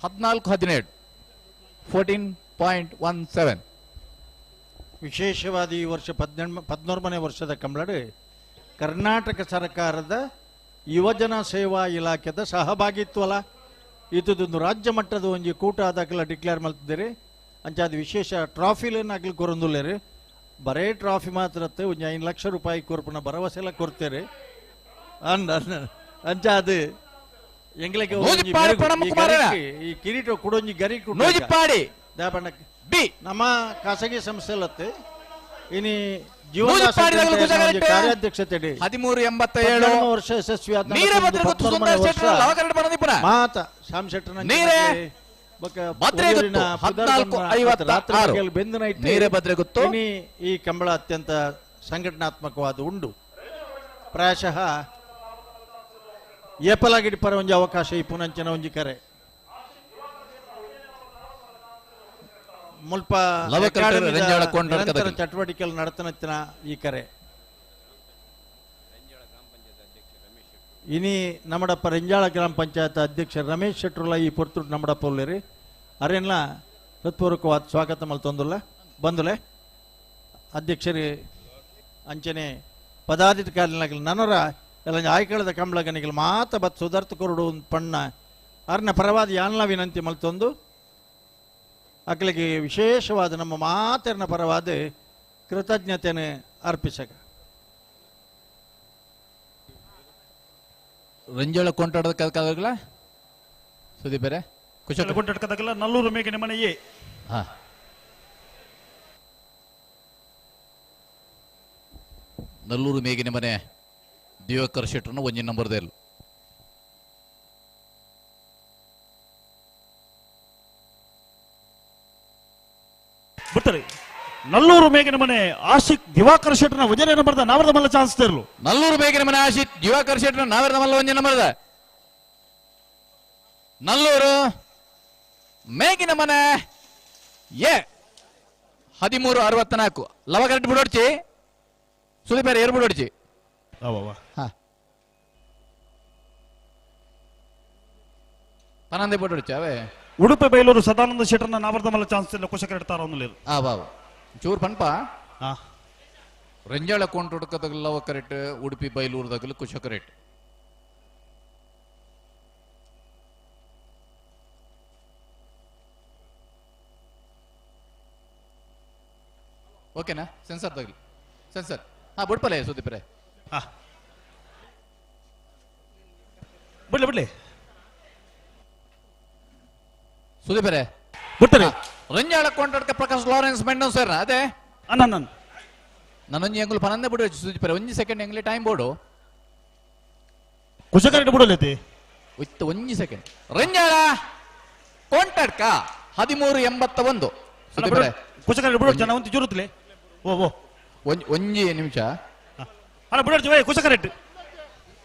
14-17 14.17.
ವಿಶೇಷವಾದ ಈ ವರ್ಷ 14ನೇ ವರ್ಷದ ಕಂಬಳಡು ಕರ್ನಾಟಕ ಸರ್ಕಾರದ ಯುವಜನ ಸೇವಾ ಇಲಾಖೆದ ಸಹಭಾಗಿತ್ವಲ ಇತದೊಂದು ರಾಜ್ಯ ಮಟ್ಟದ ಒಂಜಿ ಕೂಟ ಆದಾಗಲ ಡಿಕ್ಲೇರ್ ಮಾಡ್ತಿದ್ದೀರಿ. ಅಂಚಾದ ವಿಶೇಷ ಟ್ರಾಫಿಲೇನು ಆಗ್ಲಿ ಕೊರೊಂದುಲ್ಲೇರಿ, ಬರೇ ಟ್ರಾಫಿ ಮಾತ್ರ ಒಂಜಿ 5 ಲಕ್ಷ ರೂಪಾಯಿ ಕೊರ್ಪುನ ಭರವಸೆ ಎಲ್ಲ ಕೊಡ್ತೇವೆ. ಅಂಚ ಅದು ಎಂಗ್ಲಿಗೆ ಈ ಕಿರೀಟ ಕುಡೊಂಜಿ ಗರಿ ನಮ್ಮ ಖಾಸಗಿ ಸಂಸ್ಥೆ ಅಲ್ಲತ್ತೆ ಇನಿ ಜೀವನ ಕಾರ್ಯಾಧ್ಯಕ್ಷತೆ
13.87
ವರ್ಷ ಯಶಸ್ವಿ ಆದ ಮಾತ ಶ್ಯಾಮ್ ಶೆಟ್ಟರ್ ಈ ಕಂಬಳ ಅತ್ಯಂತ ಸಂಘಟನಾತ್ಮಕವಾದ ಉಂಡು. ಪ್ರಾಯಶಃ ಏಪಲಾಗಿಡಿ ಪರ ಒಂಜಿ ಅವಕಾಶ ಈ ಪುನಂಚನ ಒಂಜಿ ಕರೆ ಮುಲ್ಪ ಚಟುವಟಿಕೆ ನಡತನತ್ತಿನ ಈ ಕರೆ ಇನಿ ನಮ್ಮಡಪ್ಪ ರೆಂಜಾಳ ಗ್ರಾಮ ಪಂಚಾಯತ್ ಅಧ್ಯಕ್ಷ ರಮೇಶ್ ಶೆಟ್ರುಲ ಈ ಪೊರ್ತುಡು ನಮ್ಮಡಪ್ಪ ಉಲ್ಲೇರಿ ಅರೆನ್ಲ ಹೃತ್ಪೂರ್ವಕವಾದ ಸ್ವಾಗತ ಮಲ್ತೊಂದುಲ್ಲ ಬಂದುಲೆ ಅಧ್ಯಕ್ಷರು ಅಂಚನೆ ಪದಾಧಿಕಾರಿನಾಗಲಿ ನನರ ಎಲ್ಲ ಆಯ್ಕಳದ ಕಂಬಳಗನಿಗೆ ಮಾತ ಬತ್ ಸುಧಾರ್ಥ ಕೊರಡು ಒಂದು ಪಣ್ಣ ಅರ್ನ ಪರವಾದ ಯಾನ್ಲ ವಿನಂತಿ ಮಲ್ತೊಂದು ಅಕ್ಲಿಗೆ ವಿಶೇಷವಾದ ನಮ್ಮ ಮಾತೆರ್ನ ಪರವಾದ ಕೃತಜ್ಞತೆಯನ್ನು ಅರ್ಪಿಸಕ.
ರಂಜಾಳ ಕೊಂಟಾಡದ ಕದಕದಾಗಲ ಸುದೀಪ್ ಬೇರೆ ಕುಶಲ
ಕೊಂಟಾಡಕದಾಗಲ ನಲ್ಲೂರು ಮೇಗಿನ ಮನೆಯೇ.
ಹಾ ನಲ್ಲೂರು ಮೇಗಿನ ಮನೆ ದಿವಾಕರ್ ಶೆಟ್ಟರ್ನ ಒಂಜಿ ನಂಬರ್ ದೇಲು.
ಬಿಟ್ಟರೆ ನಲ್ಲೂರು ಮೇಗಿನ ಮನೆ ಆಶಿಕ್ ದಿವಾಕರ್ ಶೆಟ್ಟರ್ನ ಒಂಜನೇ ನಂಬರ್ದ ನಾವರದ ಮಲ್ಲ ಚಾನ್ಸ್ ತೇರ್ಲು.
ನಲ್ಲೂರು ಮೇಗಿನ ಮನೆ ಆಶಿಕ್ ದಿವಾಕರ್ ಶೆಟ್ಟರ್ನ ನಾವರದ ಮಲ್ಲ ಒಂಜಿ ನಂಬರ್ದ ನಲ್ಲೂರು ಮೇಗಿನ ಮನೆ ಎ 13.64 ಲವ ಕರೆಕ್ಟ್ ಬಿಡೋಡ್ಚಿ ಸುದೀಪ್ ಏರ್ ಬಿಡೋಡ್ಚಿ. ಪನಂದೆ ಬಿಡೋಡ್ಚಿ ಅವೇ.
ಉಡುಪಿ ಬೈಲೂರು ಸದಾನಂದ ಶೆಟ್ಟರ್ನ ನಾವರದ ಮಲ್ಲ ಚಾನ್ಸ್ ಇಲ್ಲ ಕುಶಕರ ಇಡ್ತಾರ ಒಂದು
ಆ ಬಾಬು ಚೂರು ಪನ್ಪ ರಂಜಾಳ ಕೊಂಟುಡ್ಕದಗಲ್ಲ ಕರೆಕ್ಟ್ ಉಡುಪಿ ಬೈಲೂರು ದಗಲು ಕುಶ ಕರೆಕ್ಟ್. ಓಕೆನಾ ಸೆನ್ಸರ್ ತಗಲಿ ಸೆನ್ಸರ್ ಹಾ ಬಿಡ್ಪಲೆ ಸುದೀಪ್ರೆ
ಬಿಡ್ಲಿ ಬಿಡ್ಲಿ
ಸುದೀಪರೇ
ಬಿಡ್ತಾರೆ.
ರಂಜಾಳ ಕೊಂಟಾಡ್ಕ ಪ್ರಕಾಶ್ ಲಾರೆನ್ಸ್ ಮೆಂಡನ್ ಸರ್ ಅದೇ ನನ್ನೊಂಜಿ ಎಂಗುಲು ಪನಂದೆ ಬಿಡು ಸುದೀಪರೇ ಒಂಜಿ ಸೆಕೆಂಡ್ ಎಂಗ್ಲಿ ಟೈಮ್ ಬೋರ್ಡು
ಕುಶಕರೆಟ್ ಬಿಡಲೈತಿ
ವಿತ್ ಒಂಜಿ ಸೆಕೆಂಡ್. ರಂಜಾಳ ಕೊಂಟಾಡ್ಕ 13.81 ಸುದೀಪರೇ
ಕುಶಕರೆಟ್ ಬಿಡು ಜನ ಒಂದು ಜೋರುತ್ತಲೆ ಓ ಓ
ಒಂಜಿ ನಿಮಿಷ
ಅಲ್ಲ ಬಿಡೋಡ್ಚಿ ಕುಶಕರೆಟ್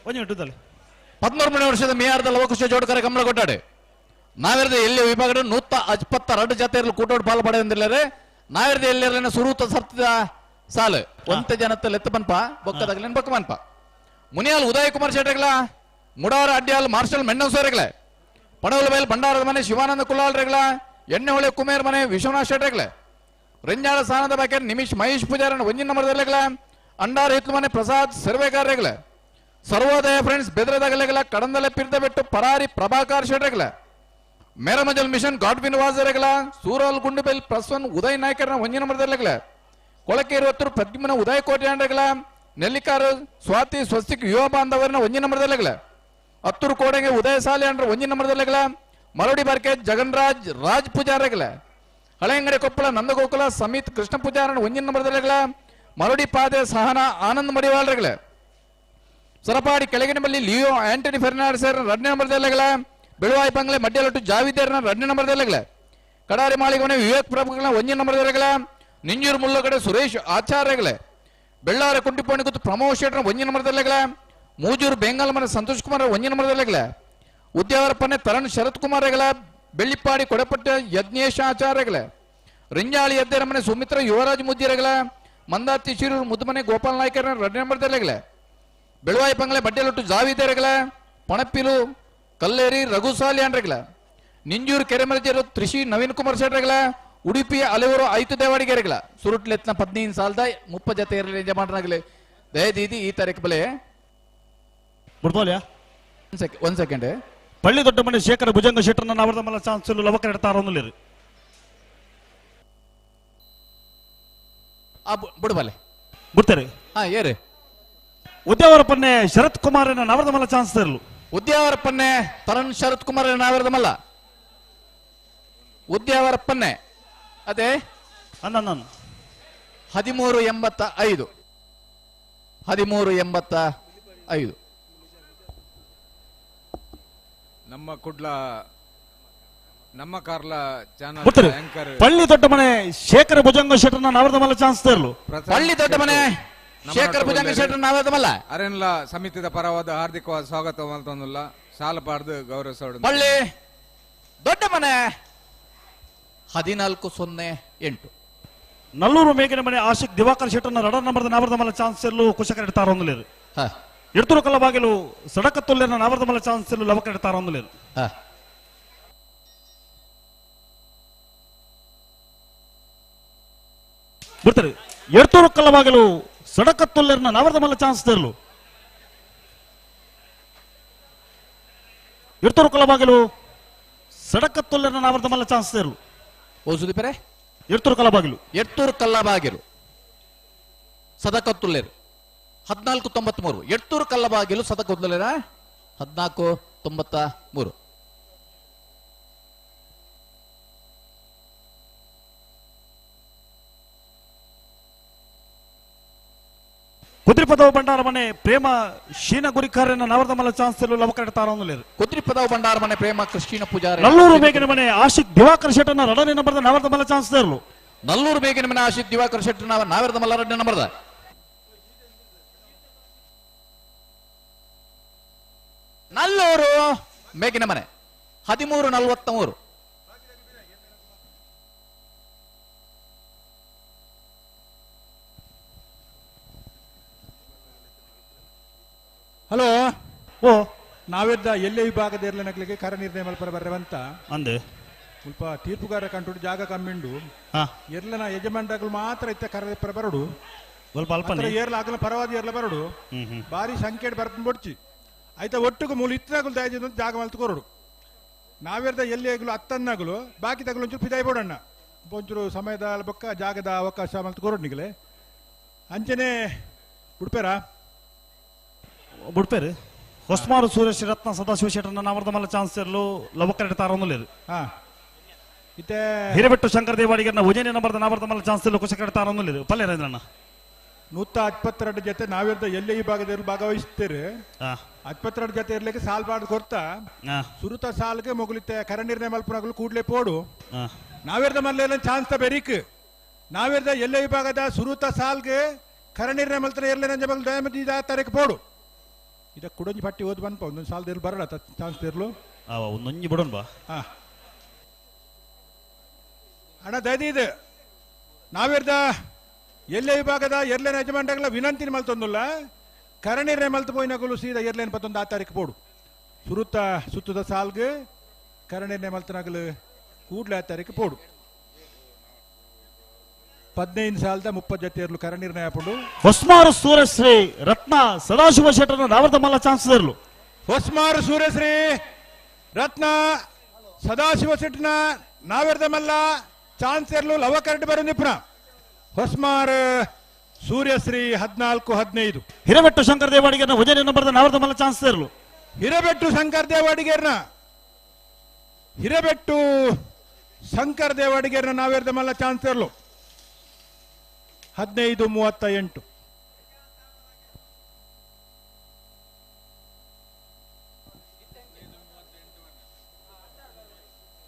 ಒಂಜಿ ಮಿನಿಟ್.
13ನೇ ವರ್ಷದ ಮೇಯಾರ್ದ ಲವಕುಶ ಜೋಡ್ಕರ ಕಮಲ ಕೊಟ್ಟಾಡೆ ನಾವಿರದ ಎಲ್ಲಿ ವಿಭಾಗ 122 ಜಾತಿಯರಲ್ಲಿ ಕೂಟೋಡ್ ಪಾಲು ಪಡೆಯೊಂದಿಲ್ಲರೆ ನಾವಿರದ ಎಲ್ಲೆಲ್ಲ ಸುರೂತ ಸರ್ತದ ಸಾಲು ಒಂತೆ ಜನತ್ತಲ್ಲಿ ಎತ್ತ ಬನ್ಪ ಬೊಕ್ಕದಾಗಲೇನು ಬೊಕ್ಕ ಬನ್ಪ ಮುನಿಯಾಲ್ ಉದಯ್ ಕುಮಾರ್ ಶೆಟ್ಟರ್ಗಳ ಮುಡಾರ ಅಡ್ಯಾಲ್ ಮಾರ್ಷಲ್ ಮೆಂಡನ್ ಸೋರೆಗಳ ಪಣವಲ ಬೈಲ್ ಭಂಡಾರದ ಮನೆ ಶಿವಾನಂದ ಕುಲಾಲ್ರೆಗಳ ಎಣ್ಣೆಹೊಳೆ ಕುಮೇರ್ ಮನೆ ವಿಶ್ವನಾಥ್ ಶೆಟ್ಟರ್ಗಳ ರಂಜಾಳ ಸ್ಥಾನದ ಬಾಕೆ ನಿಮಿಷ್ ಮಹೇಶ್ ಪೂಜಾರನ ಒಂಜಿನ ನಂಬರ್ದಲ್ಲೆಗಳ ಅಂಡಾರ್ ಹಿತ್ಲು ಮನೆ ಪ್ರಸಾದ್ ಸರ್ವೇಗಾರರೆಗಳ ಸರ್ವೋದಯ ಫ್ರೆಂಡ್ಸ್ ಬೆದ್ರದಗಲೆಗಳ ಕಡಂದಲೆ ಪಿರ್ದ ಬೆಟ್ಟು ಪರಾರಿ ಪ್ರಭಾಕರ್ ಶೆಟ್ಟರ್ಗಳ ಮೇರಮಜಲ್ ಮಿಷನ್ ಗಾಡ್ವಿನ್ ವಾಜರೆಗಳ ಸೂರಾಲ್ ಗುಂಡುಬೆಲ್ ಪ್ರಸ್ವನ್ ಉದಯ್ ನಾಯ್ಕರ್ನ ಒಂಜಿನ ನಂಬರ್ದಲ್ಲೆಗಳ ಕೊಳಕೇರು ಹತ್ತರು ಪ್ರದ್ಯುಮ್ನ ಉದಯ್ ಕೋಟ್ಯಾಂಡ್ರೆಗಳ ನೆಲ್ಲಿಕಾರು ಸ್ವಾತಿ ಸ್ವಸ್ತಿಕ್ ಯುವ ಬಾಂಧವರನ್ನ ಒಂಜಿನ ನಂಬರ್ದಲ್ಲೆಗಳ ಹತ್ತೂರು ಕೋಡೆಗೆ ಉದಯ ಸಾಲೆ ಅಂಡ್ರ ಒಂಜಿನ ನಂಬರ್ದಲ್ಲೆಗಳ ಮರೋಡಿ ಬಾರ್ಕೆ ಜಗನ್ರಾಜ್ ರಾಜ್ ಪೂಜಾರಗಳ ಹಳೆಯಂಗಡಿ ಕೊಪ್ಪಳ ನಂದಗೋಕುಲ ಸಮೀತ್ ಕೃಷ್ಣ ಪೂಜಾರನ ಒಂಜಿನ ನಂಬರ್ದಲ್ಲೆಗಳ ಮರೋಡಿ ಪಾದೆ ಸಹನಾ ಆನಂದ್ ಮಡಿವಾಳ್ರೆಗಳ ಸರಪಾಡಿ ಕೆಳಗಿನಬಲ್ಲಿ ಲಿಯೋ ಆಂಟನಿ ಫೆರ್ನಾಂಡಿಸ್ ಎರಡನೇ ನಂಬರ್ದಲ್ಲೆಗಳ ಬೆಳುವಾಯಿ ಬಂಗ್ಲೆ ಮಡ್ಯಲೊಟ್ಟು ಜಾವಿದೇರ್ನ 2 ನಂಬರ್ ದೆಲ್ಲಗಲೆ ಕಡಾರಿ ಮಾಳಿಗಮನೆ ವಿವೇಕ್ ಪ್ರಭುಗಳ 1 ನಂಬರ್ ದೆಲ್ಲಗಲೆ ನಿಂಜೂರು ಮುಲ್ಲಗಡೆ ಸುರೇಶ್ ಆಚಾರ್ಯಗಳೇ ಬೆಳ್ಳಾರ ಕುಂಟಿಪೋಣಿ ಗುತ್ತು ಪ್ರಮೋದ್ ಶೆಟ್ಟರ್ 1 ನಂಬರ್ ದೆಲ್ಲಗಲೆ ಮೂಜೂರು ಬೆಂಗಾಲ್ ಮನೆ ಸಂತೋಷ್ ಕುಮಾರ್ 1 ನಂಬರ್ ದೆಲ್ಲಗಲೆ ಉದ್ಯಾವರಪ್ಪನೆ ತರಣ್ ಶರತ್ ಕುಮಾರ್ ಹೆಗಲ ಬೆಳ್ಳಿಪ್ಪಾಡಿ ಕೊಡಪಟ್ಟ ಯಜ್ಞೇಶ ಆಚಾರ್ಯಗಳೇ ರಿಂಜಾಳಿ ಎದ್ದೇರಮನೆ ಸುಮಿತ್ರ ಯುವರಾಜ್ ಮುದ್ದಿರಗಲ ಮಂದಾತಿ ಶಿರೂರು ಮುದ್ದುಮನೆ ಗೋಪಾಲ್ ನಾಯ್ಕರ 2 ನಂಬರ್ ದೆಲ್ಲಗಲೆ ಬೆಳುವಾಯಿ ಬಂಗ್ಲೆ ಬಡ್ಡೆಲೊಟ್ಟು ಜಾವಿದೇರಗಲ ಪಣಪಿಲು ಕಲ್ಲೇರಿ ರಘುಸಾಲಿ ಅಂಡ್ರಗಲ ನಿಂಜೂರು ಕೆರೆಮಲಜರು ತ್ರಿಷಿ ನವೀನ್ ಕುಮಾರ್ ಶೆಟ್ರಗಲ ಉಡುಪಿ ಅಲೆವರು ಐತು ದೇವಾಡಿಗೆರೆಗಲ ಸುರುಟ್ಲೆತ್ನ 15 ಸಾಲದ 30 ಜತೆ ಇರಲಿ ಯಜಮಾನರಾಗಲಿ ದಯದೀದಿ ಈ ತಾರೀಕು ಬಲೆ
ಬಿಡ್ಬೋಲ್ಯಾ
ಒಂದ್ ಸೆಕೆಂಡ್
ಪಳ್ಳಿ ದೊಡ್ಡ ಮನೆ ಶೇಖರ ಭುಜಂಗ ಶೆಟ್ಟರ್ನ ಅವರದ ಮಲ್ಲ ಚಾನ್ಸ್ ಲವಕರ ತಾರೊಂದುಲೇರು
ಆ ಬುಡಬಲೆ
ಬಿಡ್ತಾರೆ
ಹಾ ಏರು
ಉದ್ಯಾವರಪ್ಪನ್ನೇ ಶರತ್ ಕುಮಾರ್ ನವರದ ಮಲ್ಲ ಚಾನ್ಸ್ ತರಲು
ಉದ್ಯಾವರಪ್ಪನ್ನೇ ತರುಣ್ ಶರತ್ ಕುಮಾರ್ ನಾವರದ ಮಲ್ಲ ಉದ್ಯಾವರಪ್ಪನ್ನೇ ಅದೇ
ನಾನು
1385 1385
ನಮ್ಮ ಕುಡ್ಲ ನಮ್ಮ ಕಾರ್ಲ ಚಾನಲ್ ಆಂಕರ್
ಪಳ್ಳಿ ದೊಡ್ಡ ಮನೆ ಶೇಖರ ಭುಜಂಗ ಶೆಟ್ಟರ್ನ ನವರದ ಮಲ್ಲ ಚಾನ್ಸ್ ತರಲು
ಪಳ್ಳಿ ದೊಡ್ಡ ಮನೆ ಶೇಖರ್ ಭುಜಂಗ ಶೆಟ್ಟರ್ ನಾವರದ ಮಲ್ಲ
ಅರೆನ್ಲ ಸಮಿತಿದ ಪರವಾದ ಹಾರ್ದಿಕವಾದ ಸ್ವಾಗತ ಮಲ್ತೊಂದುಲ್ಲ ಸಾಲ ಪಾಡ್ದು ಗೌರವಿಸೋಡು
ಪಳ್ಳಿ ದೊಡ್ಡ ಮನೆ 1408
ನಲ್ಲೂರು ಮೇಗಿನ ಮನೆ ಆಶಿಕ್ ದಿವಾಕರ್ ಶೆಟ್ಟರ್ನ 2 ನಂಬರ್ದ ನವರದ ಮಲ್ಲ ಚಾನ್ಸ್ ತರಲು ಕುಶಕರ ತಾರೊಂದುಲೇರು ಎಡ್ತೂರು ಕಲ್ಲಬಾಗಿಲು ಸಡಕತ್ತೊಲ್ಲೇನ ನವರದ ಮಲ್ಲ ಚಾನ್ಸ್ ತರಲು ಲವಕರ ತಾರೊಂದುಲೇರು ಬಿಡ್ತಾರೆ ಎಡ್ತೂರು ಕಲ್ಲಬಾಗಿಲು ಸಡಕತ್ತೊಲ್ಲೇನ ನವರದ ಮಲ್ಲ ಚಾನ್ಸ್ ತರಲು ಎಡ್ತೂರು ಕಲ್ಲಬಾಗಿಲು ಸಡಕತ್ತೊಲ್ಲೇನ ನವರದ ಮಲ್ಲ ಚಾನ್ಸ್ ತರಲು
ಓ ಸುದೀಪರೇ
ಎಡ್ತೂರು ಕಲ್ಲಬಾಗಿಲು
ಎಡ್ತೂರು ಕಲ್ಲಬಾಗಿಲು ಸದಕತ್ತುಲ್ಲೇರು 1493 ಎಡ್ತೂರು ಕಲ್ಲಬಾಗಿಲು ಸದಕತ್ತುಲ್ಲೇರ 1493
ಕುದ್ರಿಪದವ ಭಂಡಾರ ಮನೆ ಪ್ರೇಮ ಶೀನ ಗುರಿಕಾರನ ನವರದ ಮಲ್ಲ ಚಾನ್ಸ್ ಲವಕರ ತಾರೊಂದುಲೇರು
ಕುದ್ರಿಪದವ ಭಂಡಾರ ಮನೆ ಪ್ರೇಮ ಕೃಷ್ಣ ಪೂಜಾರಿ
ನಲ್ಲೂರು ಮೇಗಿನ ಮನೆ ಆಶಿಕ್ ದಿವಾಕರ್ ಶೆಟ್ಟರ್ನ 2 ನಂಬರ್ದ ನವರದ ಮಲ್ಲ ಚಾನ್ಸ್ ತರಲು
ನಲ್ಲೂರು ಮೇಗಿನ ಮನೆ ಆಶಿಕ್ ದಿವಾಕರ್ ಶೆಟ್ಟರ್ನ ನವರದ ಮಲ್ಲ 2 ನಂಬರ್ದ ನಲ್ಲೂರು ಮೇಗಿನ ಮನೆ 1343
ಹಲೋ
ಓ
ನಾವೆದ್ದ ಎಲ್ಲೇ ವಿಭಾಗದ ಇರ್ಲಿ ನಗ್ಲಿಕ್ಕೆ ಕರ ನಿರ್ಣಯ ಮಲ್ಪರ ಬರ್ರೆವಂತ
ಅಂದೆ
ಸ್ವಲ್ಪ ತೀರ್ಪುಗಾರ ಕಂಟು ಜಾಗ ಕಮ್ಮಿಂಡು ಎರ್ಲನ ಯಜಮಾನ್ರಾಗಲು ಮಾತ್ರ ಇತ್ತ ಕರ ಬರಡು
ಸ್ವಲ್ಪ ಅಲ್ಪ
ಏರ್ಲ ಆಗಲ ಪರವಾದ ಏರ್ಲ ಬರಡು ಬಾರಿ ಸಂಖ್ಯೆ ಬರ್ಕೊಂಡು ಬಡ್ಚಿ ಆಯ್ತಾ ಒಟ್ಟಿಗೆ ಮೂಲ ಇತ್ತನಾಗಲು ದಯದಿಂದ ಜಾಗ ಮಲ್ತು ಕೊರಡು ನಾವೆರ್ದ ಎಲ್ಲಿ ಆಗಲು ಅತ್ತನ್ನಾಗಲು ಬಾಕಿ ತಗಲು ಒಂಚೂರು ಪಿದಾಯಿ ಬೋಡಣ್ಣ ಒಂಚೂರು ಸಮಯದ ಬೊಕ್ಕ ಜಾಗದ ಅವಕಾಶ ಮಲ್ತು ಕೊರಡು ನಿಗಲೆ ಅಂಚನೆ ಉಡ್ಪೇರಾ
ಬುಡ್ಪೇರು ಹೊಸ್ಮಾರು ಸೂರ್ಯ ರತ್ನ ಸದಾಶಿವ ಶೆಟ್ಟರ್ನ ನವರದ ಮಲ್ಲ ಚಾನ್ಸ್ ಇರಲು ಲವಕರ ತಾರೊಂದುಲೇರು
ಇತ್ತೆ
ಹಿರೇಬೆಟ್ಟು ಶಂಕರ ದೇವಾಡಿಗರ್ನ ಉಜಯನಿ ನಂಬರ್ದ ನವರದ ಮಲ್ಲ ಚಾನ್ಸ್ ಇರಲು ಕುಶಕರ ತಾರೊಂದುಲೇರು ಪಲ್ಲೆ ರೇಂದ್ರಣ್ಣ
122 ಜೊತೆ ನಾವಿರ್ದ ಎಲ್ಲೇ ಈ ಭಾಗದಲ್ಲಿ ಭಾಗವಹಿಸ್ತೀರಿ 22 ಜೊತೆ ಇರ್ಲಿಕ್ಕೆ ಸಾಲ್ ಬಾಡ್ ಕೊರ್ತಾ ಸುರುತ ಸಾಲ್ಗೆ ಮೊಗಲಿತ್ತೆ ಕರ ನಿರ್ಣಯ ಮಲ್ಪನಾಗಲು ಕೂಡ್ಲೆ ಪೋಡು ನಾವಿರ್ದ ಮಲ್ಲೆಲ್ಲ ಚಾನ್ಸ್ ಬೆರಿಕ್ ನಾವಿರ್ದ ಎಲ್ಲೇ ವಿಭಾಗದ ಸುರುತ ಸಾಲ್ಗೆ ಕರ ನಿರ್ಣಯ ಮಲ್ತನ ಇರ್ಲೆ ನಂಜ ಮಲ್ ದಯಮತಿ ತಾರೀಕು ಪೋಡು ಇದಕ್ಕೆ ಕುಡೊಂಜಿ ಪಟ್ಟಿ ಓದ್ ಬಂದ್ಪ ಒಂದೊಂದು ಸಾಲ ಇರ್ಲು ಬರಲ್ಲ ಚಾನ್ಸ್ ಇರ್ಲು
ಒಂದೊಂಜಿ ಬಿಡೋಣ ಬಾ
ಅಣ್ಣ ದಯದಿದೆ ನಾವಿರ್ದ ಎಲ್ಲೇ ವಿಭಾಗದ ಎರ್ಲೇನ ಯಜಮಾನ್ರಾಗಲ ವಿನಂತಿ ಮಲ್ತೊಂದುಲ್ಲ ಕರಣಿರ್ನೆ ಮಲ್ತು ಪೋಯಿನಗುಲು ಸೀದಾ ಎರ್ಲೇನ್ ಪತ್ತೊಂದು ಆ ತಾರೀಕು ಪೋಡು ಸುರುತ ಸುತ್ತದ ಸಾಲ್ಗೆ ಕರಣಿರ್ನೆ ಮಲ್ತನಗಲು ಕೂಡ್ಲೆ ಆ ತಾರೀಕು ಪೋಡು 15 ಸಾಲದ 30 ಜೊತೆ ಇರಲು ಕರ ನಿರ್ಣಯ ಪಡು
ಹೊಸ್ಮಾರು ಸೂರ್ಯಶ್ರೀ ರತ್ನ ಸದಾಶಿವ ಶೆಟ್ಟರ್ನ ನವರದ ಮಲ್ಲ ಚಾನ್ಸ್ ಇರಲು
ಹೊಸ್ಮಾರು ಸೂರ್ಯಶ್ರೀ ರತ್ನ ಸದಾಶಿವ ಶೆಟ್ಟರ್ನ ನಾವೆರ್ದ ಮಲ್ಲ ಚಾನ್ಸ್ ಇರಲು ಲವ ಕರೆಂಟ್ ಬರೋ ನಿಪುಣ ಹೊಸ್ಮಾರ್ ಸೂರ್ಯಶ್ರೀ 1415
ಹಿರೇಬೆಟ್ಟು ಶಂಕರ್ ದೇವಾಡಿಗರ್ನ ಉಜಯನಿ ನಂಬರ್ದ ನವರದ ಮಲ್ಲ ಚಾನ್ಸ್ ಇರಲು
ಹಿರೇಬೆಟ್ಟು ಶಂಕರ್ ದೇವಾಡಿಗರ್ನ ಹಿರೇಬೆಟ್ಟು ಶಂಕರ್ ದೇವಾಡಿಗರ್ನ ನಾವೆರ್ದ ಮಲ್ಲ ಚಾನ್ಸ್ ಇರಲು 1538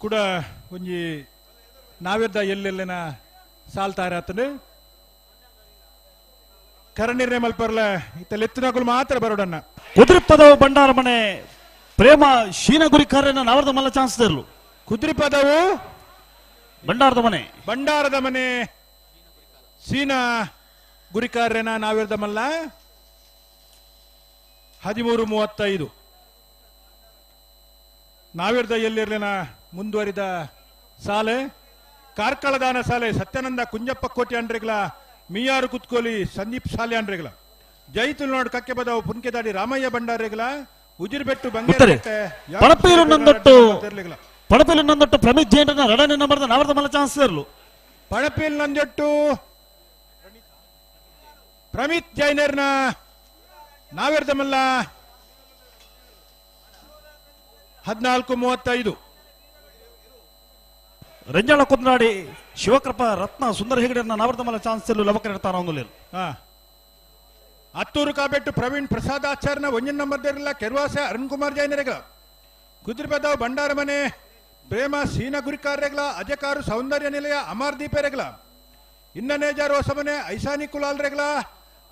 ಕೂಡ ಒಂಜಿ ನಾವೆರ್ದ ಎಲ್ಲೆಲ್ಲಿನ ಸಾಲ್ ತಯಾರಾತಂಡು ಕರನಿರ್ಣಯ ಮಲ್ಪರ್ಲ ಇತ್ತ ಲೆತ್ತಿನಕುಲು ಮಾತ್ರ ಬರೋಡನ್ನ.
ಕುದುರೆಪದವು ಭಂಡಾರ ಮನೆ ಪ್ರೇಮ ಶೀನಗುರಿಕಾರನ ನಾವರ್ದ ಮಲ್ಲ ಚಾನ್ಸ್ ಇರಲು.
ಕುದುರೆಪದವು
ಭಂಡಾರದ ಮನೆ,
ಭಂಡಾರದ ಮನೆ ಸೀನಾ ಗುರಿಕಾರ್ಯನ ನಾವಿರ್ದ ಮಲ್ಲ 13:35. ನಾವಿರ್ದ ಎಲ್ಲಿರ್ಲಿನ ಮುಂದುವರಿದ ಸಾಲೆ ಕಾರ್ಕಳದಾನ ಸಾಲೆ ಸತ್ಯಾನಂದ ಕುಂಜಪ್ಪ ಕೋಟಿ ಅಂಡ್ರೆಗ್ಲ ಮಿಯಾರು ಕುತ್ಕೋಲಿ ಸಂದೀಪ್ ಸಾಲೆ ಅಂಡ್ರೆಗ್ಲ ಜೈತುಲ್ನಾಡು ಕಕ್ಕೆ ಬದವು ಪುನ್ಕೆದಾಡಿ ರಾಮಯ್ಯ ಭಂಡಾರೆಗ್ಲ ಉಜಿರ್ಬೆಟ್ಟು ಬಂಗೇರಕಟ್ಟೆ
ಪಣಪೀಲು ನಂದೊಟ್ಟು ಪಣಪೀಲು ನಂದೊಟ್ಟು ಪ್ರಮಿತ್ ಜೈನರನ್ನ ರಡನೆ ನಂಬರ್ದ ನಾವರ್ದ ಮಲ್ಲ ಚಾನ್ಸ್ ಇರಲು.
ಪಣಪೀಲ್ ನಂದೊಟ್ಟು ಪ್ರಮಿತ್ ಜೈನರ್ನ ನಾವಿರ್ದ ಮಲ್ಲ 14:35.
ರಂಜಾಳ ಕುಂದ್ರಾಡಿ ಶಿವಕೃಪ ರತ್ನ ಸುಂದರ ಹೆಗಡೆಯನ್ನ ನಾವರ್ದ ಮಲ್ಲ ಚಾನ್ಸ್ ಇರಲು ಲವಕರ ಇರ್ತಾರ.
ಹತ್ತೂರು ಕಾಬೆಟ್ಟು ಪ್ರವೀಣ್ ಪ್ರಸಾದ್ ಆಚಾರ್ನ ಒಂಜಿನ ನಂಬರ್ ಇರಲಿಲ್ಲ ಕೆರ್ವಾಸೆ ಅರುಣ್ ಕುಮಾರ್ ಜೈನರೆಗಳ ಕುದುರೆಬದಾವ್ ಭಂಡಾರ ಮನೆ ಪ್ರೇಮ ಸೀನ ಗುರಿಕಾರ್ಯಗಳ ಅಜಕಾರು ಸೌಂದರ್ಯ ನಿಲಯ ಅಮರ್ ದೀಪೆರೆಗಳ ಇನ್ನನೇಜಾರ್ ಹೊಸಮನೆ ಐಸಾನಿ ಕುಲಾಲ್ ರೆಗಳ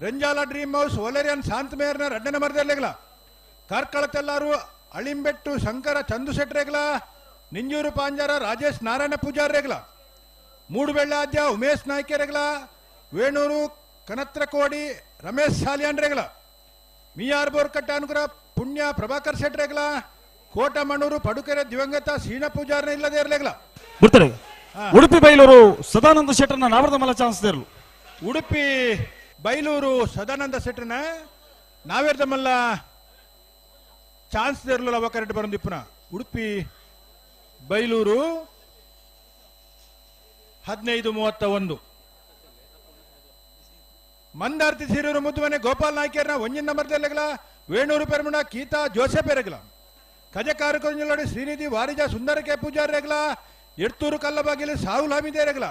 ರಂಜಾಲ ಡ್ರೀಮ್ ಹೌಸ್ ಒಲೆರಿಯನ್ ಶಾಂತ ಮೇಯರ್ನ ರಡ್ಡನ ಮರದೆರ್ಲೆಗಳ ಕಾರ್ಕಳ ತೆಲ್ಲಾರು ಅಳಿಂಬೆಟ್ಟು ಶಂಕರ ಚಂದು ಶೆಟ್ರೆಗಳ ನಿಂಜೂರು ಪಾಂಜಾರ ರಾಜೇಶ್ ನಾರಾಯಣ ಪೂಜಾರ್ರೆಗಳ ಮೂಡುಬೆಳ್ಳಾದ್ಯ ಉಮೇಶ್ ನಾಯ್ಕೆರೆಗಳ ವೇಣೂರು ಕನತ್ರಕೋಡಿ ರಮೇಶ್ ಸಾಲಿಯಾನ್ರೆಗಳ ಮಿಯಾರ್ ಬೋರ್ಕಟ್ಟ ಅನುಗ್ರಹ ಪುಣ್ಯ ಪ್ರಭಾಕರ್ ಶೆಟ್ರೆಗಳ ಕೋಟಮಣೂರು ಪಡುಕೆರೆ ದಿವಂಗತ ಸೀನ ಪೂಜಾರ್ನ ಇಲ್ಲದೆ ಇರಲೆಗಳ.
ಬಿಡ್ತಾರೆ. ಉಡುಪಿ ಬೈಲೂರು ಸದಾನಂದ ಶೆಟ್ಟರ್ನ ನಾವರ್ದ ಮಲ್ಲ ಚಾನ್ಸ್ ಇರಲು.
ಉಡುಪಿ ಬೈಲೂರು ಸದಾನಂದ ಶೆಟ್ಟರ್ನ ನಾವೇರ್ದ ಮಲ್ಲ ಚಾನ್ಸ್ ಇರಲಿಲ್ಲ ಅವಕರೆಡ್ ಬರಂದಿಪ್ಪುನ. ಉಡುಪಿ ಬೈಲೂರು 15:31. ಮಂದಾರ್ತಿ ಸಿರೂರು ಮುದ್ದುಮನೆ ಗೋಪಾಲ್ ನಾಯ್ಕರ್ನ ಒಂಜಿನ ನಂಬರ್ದೆಲ್ಲಗಲ ವೇಣೂರು ಪೆರ್ಮುಣ ಕೀತಾ ಜೋಸೆಫ್ ಎರೆಗಲ ಕಜಕಾರು ಕೊಂಜಲೋಡಿ ಶ್ರೀನಿಧಿ ವಾರಿಜ ಸುಂದರ ಕೆ ಪೂಜಾರ್ ರೆಗಲ ಎಡ್ತೂರು ಕಲ್ಲಬಾಗಿಲು ಸಾಹುಲ್ ಹಮೀದ್ ರೆಗಲ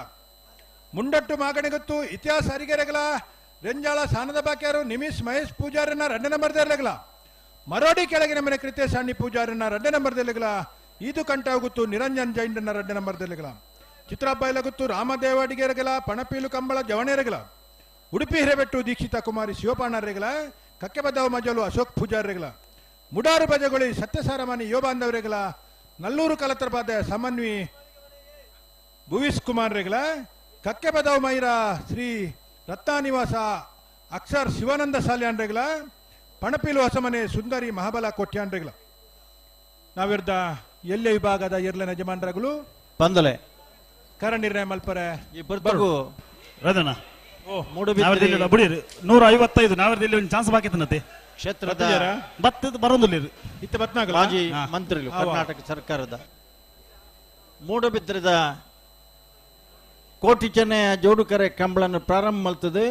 ಮುಂಡಟ್ಟು ಮಾಗಣಿಗೊತ್ತು ಇತಿಹಾಸ ಅರಿಗೆ ರೆಗಲ ರೆಂಜಾಳ ಸಾನದ ಬಾಕ್ಯಾರು ನಿಮಿಷ್ ಮಹೇಶ್ ಪೂಜಾರನ್ನ ರಡ್ಡ ನಂಬರ್ದೆಲ್ಲಗಲ ಮರೋಡಿ ಕೆಳಗಿನ ಮನೆ ಕೃತೇಶ್ ಅಣ್ಣಿ ಪೂಜಾರನ್ನ ರಡ್ಡ ನಂಬರ್ದೆಲ್ಲಗಲ ಈದು ಕಂಠಾಗುತ್ತು ನಿರಂಜನ್ ಜೈಂಡನ್ನ ರಡ್ಡ ನಂಬರ್ದೆಲ್ಲಗಲ ಚಿತ್ರಬೈಲಗುತ್ತು ರಾಮದೇವ ಅಡಿಗೆರಗಲ ಪಣಪೀಲು ಕಂಬಳ ಜವಣೆರಗಲ ಉಡುಪಿ ಹಿರೇಬೆಟ್ಟು ದೀಕ್ಷಿತ ಕುಮಾರಿ ಶಿವಪಾಣರೆಗಲ ಕಕ್ಕೆಬದ್ದಾವು ಮಜಲು ಅಶೋಕ್ ಪೂಜಾರ್ರೆಗಲ ಮುಡಾರು ಬಜಗೊಳಿ ಸತ್ಯಸಾರಮಾನಿ ಯೋಬಾಂಧವರೆಗಲ ನಲ್ಲೂರು ಕಲತ್ರಪಾದ ಸಮನ್ವಿ ಭುವಿಸ್ ಕುಮಾರ್ ರೆಗಲ ಕಕ್ಕೆಬದಾವು ಮೈರಾ ಶ್ರೀ ರತ್ನಾನಿವಾಸ ಅಕ್ಷರ್ ಶಿವಾನಂದ ಸಾಲ್ಯಾನ್ರೆಗಲ ಪಣಪೀಲು ಹೊಸಮನೆ ಸುಂದರಿ ಮಹಾಬಲ ಕೊಟ್ಯಾನ್ರೆಗಲ. ನಾವಿರ್ದ ಎಲ್ಲೆ ವಿಭಾಗದ ಎರ್ಲನ ಯಜಮಾನರಗಳು
ಬಂದಲೆ
ಕರ ನಿರ್ಣಯ ಮಲ್ಪರೆ
ರದಣ 155 ನಾವರ್ದಲ್ಲಿ ಒಂದು ಚಾನ್ಸ್ ಬಾಕಿ ತನ್ನತೆ
ಕ್ಷೇತ್ರದ
ಬತ್ತದ ಬರೋದಿಲ್ಲ
ಇತ್ತ ಬತ್ನಾಗಲ
ಮಾಜಿ ಮಂತ್ರಿಗಳು ಕರ್ನಾಟಕ ಸರ್ಕಾರದ ಮೂಡಬಿದ್ರದ ಕೋಟಿ ಚೆನ್ನಯ ಜೋಡುಕರೆ ಕಂಬಳನ್ನು ಪ್ರಾರಂಭ ಮಾಡ್ತದೆ.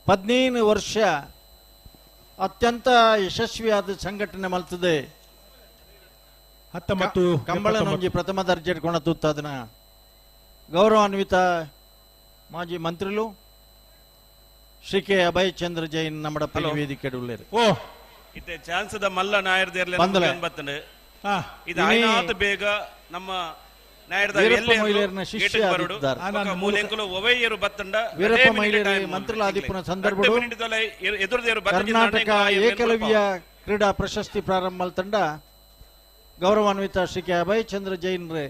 15 ವರ್ಷ ಅತ್ಯಂತ ಯಶಸ್ವಿಯಾದ ಸಂಘಟನೆ ಮಾಡ್ತದೆ.
19
ಕಂಬಳನೊಂಜಿ ಪ್ರಥಮ ದರ್ಜೆ ಕೊಣತುತ್ತದನ ಗೌರವಾನ್ವಿತ ಮಾಜಿ ಮಂತ್ರಿಲು ಶ್ರೀ ಕೆ ಅಭಯ್ ಚಂದ್ರ ಜೈನ್ ನಮ್ಮಡ ವೇದಿಕೆ ಉಳ್ಳೇರು.
ಓ
ಇತ್ತೆ ಚಾನ್ಸ್ the ಮಲ್ಲ ನಾಯರ್ ದೇರ್ಲೆ ಬತ್ತನೆ ಇದು ಆಯ್ನಾತ ಬೇಗ ನಮ್ಮ ನಾಯರ್ದ
ವೀರಪ್ಪ ಮೊಯ್ಲಿಯರ್ನ ಶಿಷ್ಯ ಆಗಿದ್ದಾರೆ. ವೀರಪ್ಪ ಮೊಯ್ಲಿಯರ್ ಮಂತ್ರಿಲಾದಿಪ್ಪನ ಸಂದರ್ಭ ಕರ್ನಾಟಕ ಏಕಲವ್ಯ ಕ್ರೀಡಾ ಪ್ರಶಸ್ತಿ ಪ್ರಾರಂಭ ತಂಡ ಗೌರವಾನ್ವಿತ ಶ್ರೀ ಕೆ ಅಭಯ್ ಚಂದ್ರ ಜೈನ್ ರೇ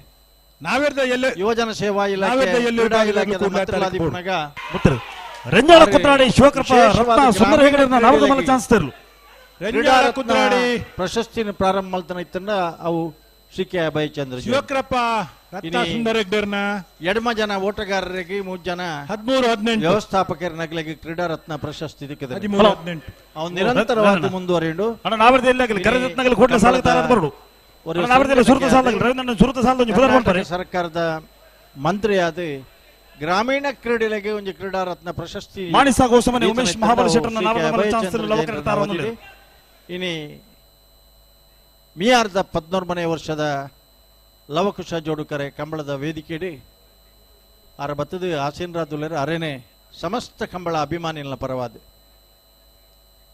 ನಾವೇರ್ದ
ಯುವಜನ ಸೇವಾ ಇಲಾಖೆ ಕ್ರೀಡಾ ಇಲಾಖೆಯ ಮಂತ್ರಿಲಾದಿಪ್ಪನಾಗ
ರಂಜಾಳ ಕುತ್ರಾಡಿ ಶಿವಕೃಪ ರತ್ನ ಸುಂದರ ಹೆಗಡೆಯನ್ನ ನಾವರ್ದ ಮಲ್ಲ ಚಾನ್ಸ್ ತರಲು
ರಂಜಾಳ ಕುತ್ರಾಡಿ
ಪ್ರಶಸ್ತಿನ ಪ್ರಾರಂಭ ಮಾಡ್ತಾನೆ ಇತ್ತಂಡ ಅವು ಶ್ರೀ ಕೆ ಅಭಯ್ ಚಂದ್ರ
ಶಿವಕೃಪ ರತ್ನ ಸುಂದರ ಹೆಗಡೆಯನ್ನ
ಎಡಮ ಜನ ಓಟಗಾರರಿಗೆ 3 ಜನ
13 18
ವ್ಯವಸ್ಥಾಪಕರ ನಗಲಿಗೆ ಕ್ರೀಡಾ ರತ್ನ ಪ್ರಶಸ್ತಿ
13 18
ಅವನು ನಿರಂತರವಾಗಿ ಮುಂದುವರಿಯುಂಡು. ಸರ್ಕಾರದ ಮಂತ್ರಿಯಾದ ಗ್ರಾಮೀಣ ಕ್ರೀಡೆಗಳಿಗೆ ಒಂದು ಕ್ರೀಡಾ ರತ್ನ ಪ್ರಶಸ್ತಿ ಇನಿ ಮಿಯಾರ್ದ 14ನೇ ವರ್ಷದ ಲವಕುಶ ಜೋಡುಕರೆ ಕಂಬಳದ ವೇದಿಕೆಯಡಿ ಆರ ಬತ್ತದ ಆಸೀನರಾದುಲ್ಲರ ಅರೇನೆ ಸಮಸ್ತ ಕಂಬಳ ಅಭಿಮಾನಿಗಳ ಪರವಾದ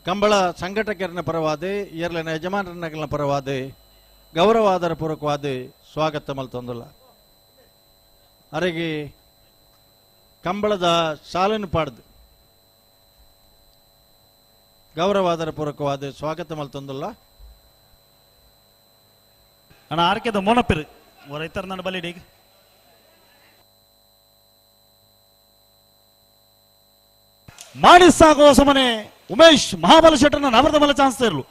ಕಂಬಳ ಸಂಘಟಕರನ ಪರವಾದ ಏರ್ಲನ ಯಜಮಾನರನ್ನ ಪರವಾದ ಗೌರವಾದರ ಪೂರ್ವಕವಾದ ಸ್ವಾಗತ ಮಲ್ತೊಂದುಲ್ಲ. ಅರೆಗೆ ಕಂಬಳದ ಸಾಲನ್ನು ಪಾಡ್ದು ಗೌರವಾದರ ಪೂರ್ವಕವಾದ ಸ್ವಾಗತ ಮಲ್ತೊಂದುಲ್ಲ.
ಅಣ್ಣ ಆರ್ಕೆದ ಮೋನಪ್ಪಿರು ರೈತರ ನನ್ನ ಬಲಿ ಮಾಡಿ ಸಾಗುವ ಸಮನೆ ಉಮೇಶ್ ಮಹಾಬಲ ಶೆಟ್ಟರ್ನ ನವರದ ಮಲ ಚಾನ್ಸ್ ಇರಲು.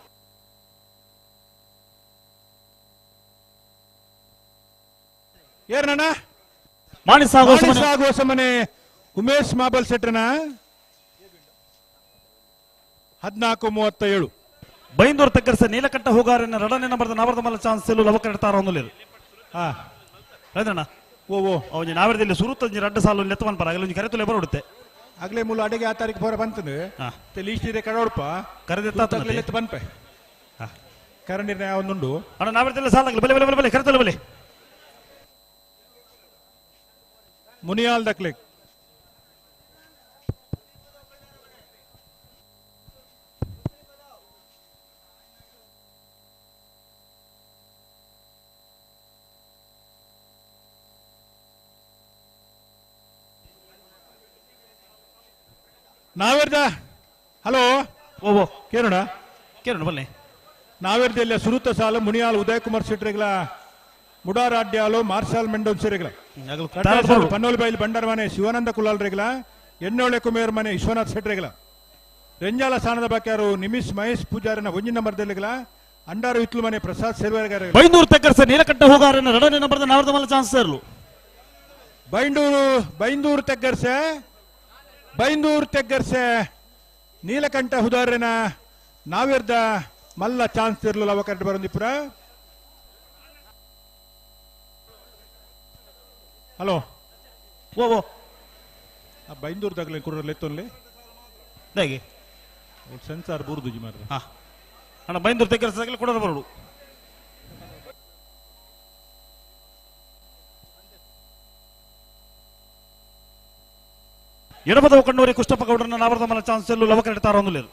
ಏರ್ನಣ್ಣ
ಮಾಡಿ ಸಾಗುವ
ಸಮನೆ ಉಮೇಶ್ ಮಹಾಬಲ್ ಶೆಟ್ಟರ್ನ 14:37.
ಬೈಂದೂರು ತಕ್ಕರ್ಸ ನೀಲಕಂಠ ಹೋಗಾರನ್ನ ರಡನೆ ನಂಬರ್ದ ನವರದ ಮಲ ಚಾನ್ಸ್ ಇಲ್ಲು ಲವಕರ ತಾರ ಒಂದುಲೇರು.
ಹಾ
ರೈತಣ್ಣ
ಓ ಓ
ಅವನ ನಾವರದಲ್ಲಿ ಸುರುತ್ತ ರಡ್ಡ ಸಾಲು ಲೆತ್ತವನ್ ಪರ ಆಗಲಿ ಕರೆತುಲೆ ಬರೋಡುತ್ತೆ.
ಆಗ್ಲೇ ಮೂಲ ಅಡಿಗೆ ಆ ತಾರೀಕು ಬರ ಬಂತಂದು ಲೀಸ್ಟ್ ಇದೆ ಕಡೋಡ್ಪ ಕರೆದ ಬನ್ಪೆ ಕರ ನಿರ್ಣಯ ಒಂದುಂಡು.
ಅಣ್ಣ ನಾವರದಲ್ಲಿ ಸಾಲಾಗಲಿ ಬಲೆ ಬಲೆ ಬಲೆ ಬಲೆ ಕರೆತುಲೆ ಬಲೆ
ಮುನಿಯಾಲ್ ದಕ್ಲೆ ನಾವೇರ್ದ ಹಲೋ
ಓ
ಕೇರೋಣ
ಕೇರೋಣ ಬನ್ನಿ.
ನಾವೇರ್ದ ಸುರುತ ಸಾಲು ಮುನಿಯಾಲ್ ಉದಯ್ ಕುಮಾರ್ ಶೆಟ್ರಿಗಳ ಮುಡಾರಾಡ್ಯಾಲು ಮಾರ್ಷಾಲ್ ಮೆಂಡೋನ್ ಸೇರಿಗಳ ಪನ್ನೋಲ್ ಬೈಲ್ ಬಂಡಾರ ಮನೆ ಶಿವಾನಂದ ಕುಲಾಲ್ ರೇಗಲ ಎಣ್ಣೋಳೆ ಕುಮೇರ್ ಮನೆ ವಿಶ್ವನಾಥ್ ಶೆಟ್ರಿಗಳ ರೆಂಜಾಲ ಸ್ಥಾನದ ಬಾಕ್ಯಾರು ನಿಮಿಷ್ ಮಹೇಶ್ ಪೂಜಾರನ ಒಂಜಿನ ನಂಬರ್ದಲ್ಲಿಗಳ ಅಂಡಾರು ಇತ್ಲು ಮನೆ ಪ್ರಸಾದ್ ಸೇರ್ವೇರ್ಗಾರ
ಬೈಂದೂರು ತಕ್ಕರ್ಸ ನೀಲಕಂಠ ಹೋಗಾರನ ರಡನೆ ನಂಬರ್ದ ನವರದ ಮಲ ಚಾನ್ಸ್ ಇರಲು.
ಬೈಂದೂರು ತೆಗ್ಗರ್ಸೆ ಬೈಂದೂರು ತೆಗ್ಗರ್ಸೆ ನೀಲಕಂಠ ಹುದಾರನ ನಾವಿರ್ದ ಮಲ್ಲ ಚಾನ್ಸ್ ಇರಲಿಲ್ಲ ಅವ ಕರೆಕ್ಟ್ ಬರೋದಿಪುರ. ಹಲೋ
ಓ ಓ
ಬೈಂದೂರು ತಗಲಿ ಕುಡ್ರಲ್ಲಿ ಎತ್ತೊನ್ಲಿ
ಹೇಗೆ
ಸೆನ್ಸಾರ್ ಬೂರ್ದು ಮಾರ್ರೆ.
ಹಾ ಅಣ್ಣ ಬೈಂದೂರು ತೆಗ್ಗರ್ಸೆ ತಗಲಿ ಕೊಡೋರು ಬರೋಡು. ಎಡಬದ ಕಣ್ಣೂರಿ ಕುಷ್ಟಪ್ಪ ಗೌಡರನ್ನ ನಾವರದ ಮಲ ಚಾನ್ಸ್ ಎಲ್ಲೂ ಲವಕರ ತಾರ ಒಂದುಲೇರು.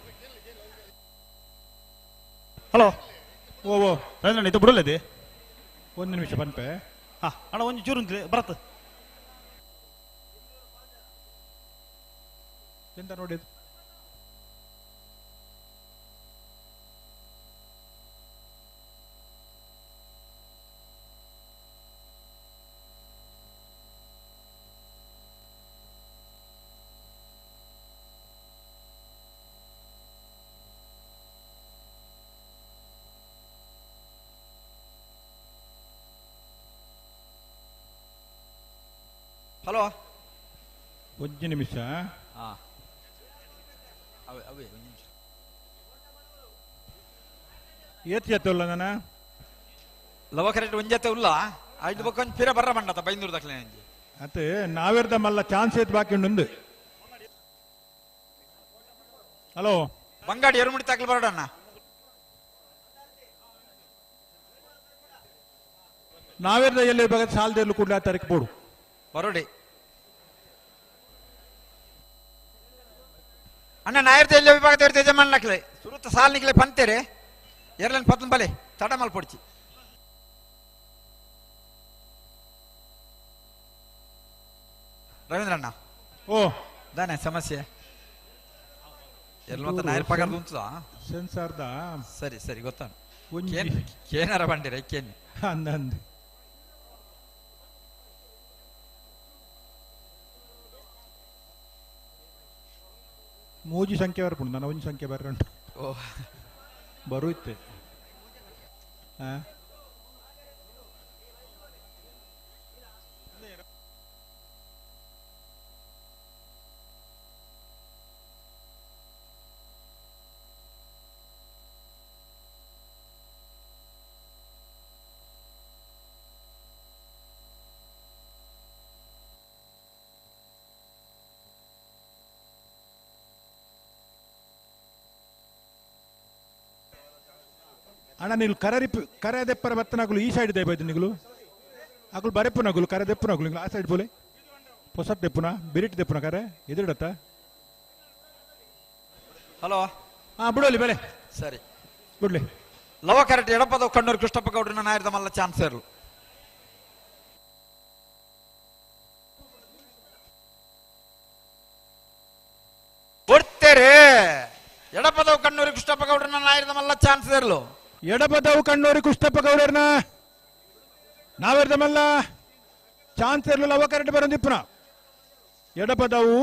ಹಲೋ
ಓ ಓ
ರಾಜಣ್ಣ ಇದು ಬಿಡಲಿದೆ
ಒಂದು ನಿಮಿಷ ಬನ್ಪೆ.
ಹಾ ಅಣ್ಣ ಒಂದು ಚೂರು ಬರತ್ತ
ಎಂತ ನೋಡಿ
ಹಲೋ
ಒಂದು ನಿಮಿಷ. ಏತ್ ಜೊತೆ ಉಲ್ಲ ನಾನ
ಲವ ಕರೆಕ್ಟ್ ಒಂದ್ ಜೊತೆ ಉಲ್ಲ ಐದು ಬೊಕ್ಕ ಒಂಜಿ ಪಿರ ಬರ್ರ ಬಂಡತ ಬೈಂದೂರು ದಕ್ಲೆ ಅಂಜಿ
ಅತ್ತೆ ನಾವೇರ್ದ ಮಲ್ಲ ಚಾನ್ಸ್ ಏತ್ ಬಾಕಿ ಉಂಡು. ಹಲೋ
ಬಂಗಾಡಿ ಎರುಮುಡಿ ತಕ್ಲು ಬರೋಡಣ್ಣ.
ನಾವೇರ್ದ ಎಲ್ಲಿ ಬಗ್ಗೆ ಸಾಲದಲ್ಲೂ ಕೂಡಲೇ ಆ ತಾರೀಕು ಬೋಡು
ಬರೋಡಿ ಅಣ್ಣ ನಾಯರ್ದ ಎಲ್ಲ ವಿಭಾಗದ ಯಜಮಾನ್ ನಕ್ಲೆ ಸುರುತ್ತ ಸಾಲ್ ನಿಕ್ಲೆ ಪಂತೇರೆ ಎರಲನ್ ಪತ್ತನ್ ಬಲೆ ತಡ ಮಲ್ಪೊಡ್ಚಿ. ರವೀಂದ್ರಣ್ಣ
ಓ
ದಾನೆ ಸಮಸ್ಯೆ ಎಲ್ಲ ಮತ್ತೆ ನಾಯರ್ ಪಗಾರದ ಉಂಟುದಾ
ಸೆನ್ಸಾರ್ದ
ಸರಿ ಸರಿ ಗೊತ್ತ ಕೇನಾರ ಬಂಡಿರ ಕೇನ್
ಅಂದ ಮೂಜಿ ಸಂಖ್ಯೆ ಬರ್ಪುಂಡು ನಾನು ಒಂಜಿ ಸಂಖ್ಯೆ ಬರ್ರಂಟು
ಓ
ಬರುತ್ತೆ. ಅಣ್ಣ ನೀವು ಕರರಿಪ್ ಕರೆದೆಪ್ಪರ ಬತ್ತನಗುಲು ಈ ಸೈಡ್ ದೇಬೈದು ನಿಗುಲು ಅಗುಲು ಬರೆಪ್ಪುನಗುಲು ಕರೆದೆಪ್ಪುನಗುಲು ಆ ಸೈಡ್ ಬೋಲೆ ಹೊಸತ್ ದೆಪ್ಪುನ ಬಿರಿಟ್ ದೆಪ್ಪುನ ಕರೆ ಎದುರಿಡತ್ತ.
ಹಲೋ
ಹಾ ಬಿಡೋಲಿ ಬೆಲೆ
ಸರಿ
ಬಿಡ್ಲಿ.
ಲವಕರಟ್ ಎಡಪದ ಕಣ್ಣೂರು ಕೃಷ್ಣಪ್ಪ ಗೌಡ್ರನ ನಾಯರ್ದ ಮಲ್ಲ ಚಾನ್ಸರ್ ಕೊಡ್ತೇರೆ ಎಡಪದವು ಕಣ್ಣೂರು ಕೃಷ್ಣಪ್ಪ ಗೌಡ್ರನ ನಾಯರ್ದ ಮಲ್ಲ ಚಾನ್ಸರ್ಲು
ಎಡಪದವು ಕಣ್ಣೂರು ಕೃಷ್ಣಪ್ಪ ಗೌಡರ್ನ ನಾವೆರ್ದ ಮಲ್ಲ ಚಾನ್ಸರ್ಲು ಲವಕರಟ್ ಬರಂದಿಪ್ಪನ ಎಡಪದವು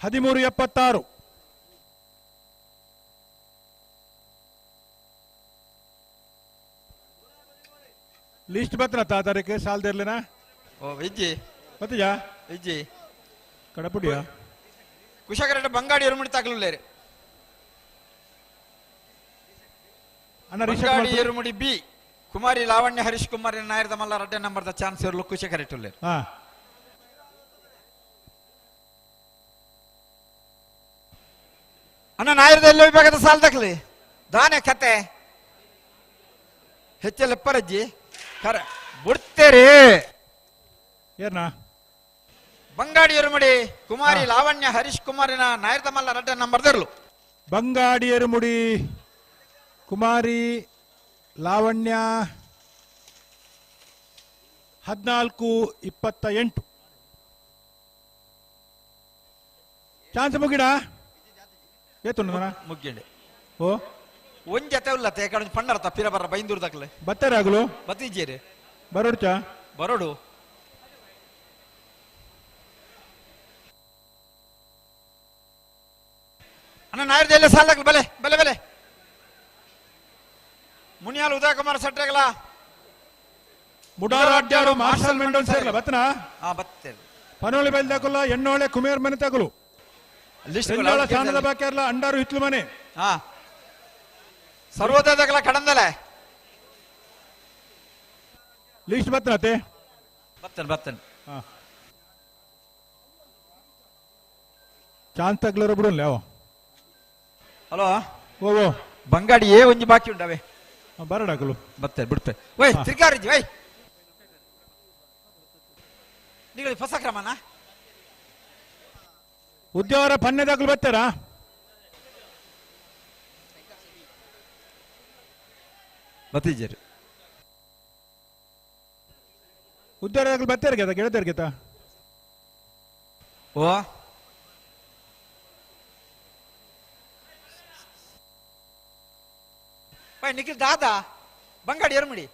13:76 ಲಿಸ್ಟ್ ಬತ್ರ ತಾರೀಕು ಸಾಲದಿರ್ಲಿನ
ಓ ಇಜ್ಜಿ
ಬತ್ತಿಜಾ
ಇಜ್ಜಿ
ಕಡಪುಡಿಯ
ಕುಶಕರಟ ಬಂಗಾಡಿ ಎರುಮುಡಿ ತಾಕಲುಲ್ಲೇರು
ಅಣ್ಣ ರಿಷಬ್
ಬಂಗಾಡಿ ಎರುಮುಡಿ ಬಿ ಕುಮಾರಿ ಲಾವಣ್ಯ ಹರೀಶ್ ಕುಮಾರಿ ನಾಯರ್ದ ಮಲ್ಲ ರಡ್ಡೆ ನಂಬರ್ದ ಚಾನ್ಸ್ ಇರಲು ಕುಶಕರಟುಲ್ಲೇರು
ಹಾ
ಅಣ್ಣ ನಾಯರ್ದ ಎಲ್ಲ ವಿಭಾಗದ ಸಾಲ ತಕಲಿ ದಾನೆ ಕತೆ ಹೆಚ್ಚೆಲ್ಲ ಪರಜ್ಜಿ ಕರ ಬಿಡ್ತೇರಿ
ಏರ್ನ
ಬಂಗಾಡಿ ಎರುಮುಡಿ ಕುಮಾರಿ ಲಾವಣ್ಯ ಹರೀಶ್ ಕುಮಾರಿನ ನಾಯರ್ದ ಮಲ್ಲ ರಡ್ಡೆ ನಂಬರ್ ದರ್ಲು
ಬಂಗಾಡಿ ಎರುಮುಡಿ ಕುಮಾರಿ ಲಾವಣ್ಯ 14:28 ಚಾನ್ಸ್ ಮುಗಿಡ ಏತುಂಡು
ಮುಗ್ಗಿಂಡೆ
ಓ
ಒಂದ್ ಜೊತೆ ಉಲ್ಲತ್ತೆ ಕಡೆ ಪಣ್ಣರ ತಪ್ಪಿರ ಬರ್ರ ಬೈಂದೂರು ತಕ್ಲೆ
ಬತ್ತರಾಗಲು
ಬತ್ತಿಜ್ಜೇರಿ
ಬರೋಡ್ಚ
ಬರೋಡು ಅಣ್ಣ ನಾಯರ್ದ ಎಲ್ಲ ಸಾಲದಾಗಲು ಬಲೆ ಬಲೆ ಬಲೆ ಮುನಿಯಾಲ್ ಉದಯ ಕುಮಾರ್ ಸಟ್ರೆಗಲ
ಮುಡಾರ ಅಡ್ಡಾರು ಮಾರ್ಷಲ್ ಮೆಂಡೋನ್ ಸೇರ್ಲ ಬತ್ತನಾ
ಹಾ ಬತ್ತೇರಿ
ಪನೋಳಿ ಬೈಲ್ದಾಕುಲ್ಲ ಎಣ್ಣೋಳೆ ಕುಮೇರ್ ಮನೆ ತಗುಲು
ಲಿಸ್ಟ್
ಬೆಂಜಾಳ ಸ್ಥಾನದ ಬಾಕಿಯರ್ಲ ಅಂಡಾರು ಹಿತ್ಲು ಮನೆ
ಹಾ ಸರ್ವೋದಯದಾಗಲ ಕಡಂದಲೆ
ಲಿಸ್ಟ್ ಬತ್ತನತೆ
ಬತ್ತನ್ ಬತ್ತನ್
ಚಾನ್ಸ್ ತಗ್ಲರ ಬಿಡಲ್ಲ ಯಾವ
ಹಲೋ
ಓ ಓ
ಬಂಗಾಡಿ ಏ ಒಂಜಿ ಬಾಕಿ ಉಂಡವೆ
ಬರಡಾಕಲು
ಬತ್ತೆ ಬಿಡ್ತೆ ವೈ ತಿರ್ಗಾರಿಜಿ ವೈ ನೀವು ಹೊಸ ಕ್ರಮನ
ಉದ್ಯೋಗ ಪನ್ನೆದಾಕಲು ಬರ್ತಾರಾ
ಬತ್ತಿಜೇರಿ
ಉದ್ಯೋಗ ಬರ್ತಾರ ಗೆತ ಗೆಳತಿಯರ್ ಗೆತ
ಓ ವೈ ನಿಖಿಲ್ ದಾದಾ ಬಂಗಾಡಿ ಎರುಮುಡಿ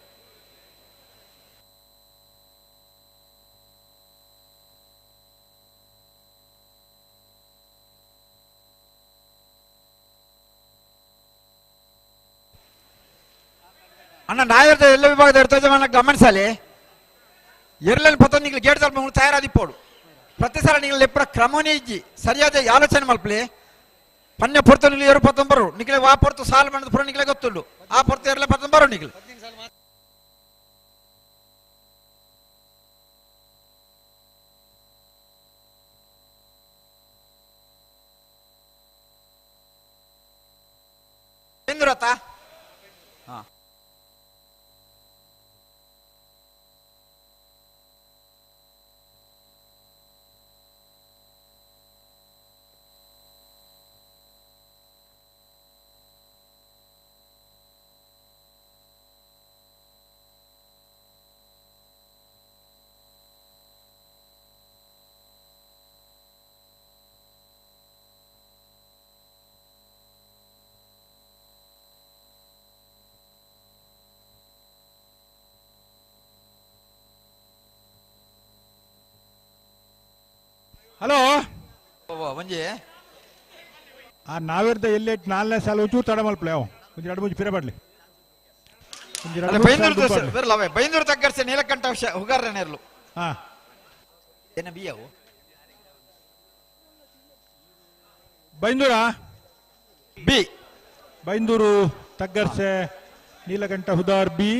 ಅಣ್ಣ ನಾಯರ್ದ ಎಲ್ಲ ವಿಭಾಗದ ಇರ್ತದೆ ಗಮನಿಸಲಿ ಎರಲಲ್ಲಿ ಪತ್ತ ನೀವು ಗೇಟ್ ತಲುಪ ತಯಾರಾದಿಪ್ಪೋಡು ಪ್ರತಿ ಸಲ ನೀವು ಲೆಪ್ಪರ ಕ್ರಮನೇ ಇಜ್ಜಿ ಸರಿಯಾದ ಆಲೋಚನೆ ಮಲ್ಪಲಿ ಪನ್ನೆ ಪೊರ್ತು ನೀವು ಏರು ಪತ್ತೊಂಬರು ನಿಖಲೆ ವಾ ಪೊರ್ತು ಸಾಲು ಮಣ್ಣದ ಪುರ ನಿಖಲೆ ಗೊತ್ತುಂಡು ಆ ಪೊರ್ತು ಎರಲೆ ಪತ್ತೊಂಬರು ನಿಖಲೆ ಬೆಂದೂರತ್ತ ಹಾ
ಹಲೋ
ಒಂಜಿ
ಆ ನಾವಿರ್ದ ಎಲ್ಲಿ ನಾಲ್ನೇ ಸಾಲ ಒಂಚೂರು ತಡ ಮಲ್ಪಲೆ ಅವು ಒಂಜಿ ಎರಡು ಮುಂಚೆ ಪಿರ ಬಡ್ಲಿ ಒಂಜಿ ಎರಡು
ಅಲ್ಲ
ಮೂರು ಸಾಲು
ಬೈಂದೂರು
ದುಪ್ಪಾಡ್ಲಿ.
ಬೆರ್ಲ ಅವೇ ಬೈಂದೂರು ತಗ್ಗರ್ಸೆ ನೀಲಕಂಠ ಹುಗಾರನೇರ್ಲು
ಹಾ
ಏನ ಬಿಯವು
ಬೈಂದೂರ
ಬಿ
ಬೈಂದೂರು ತಗ್ಗರ್ಸೆ ನೀಲಕಂಠ ಹುದಾರ್ ಬಿ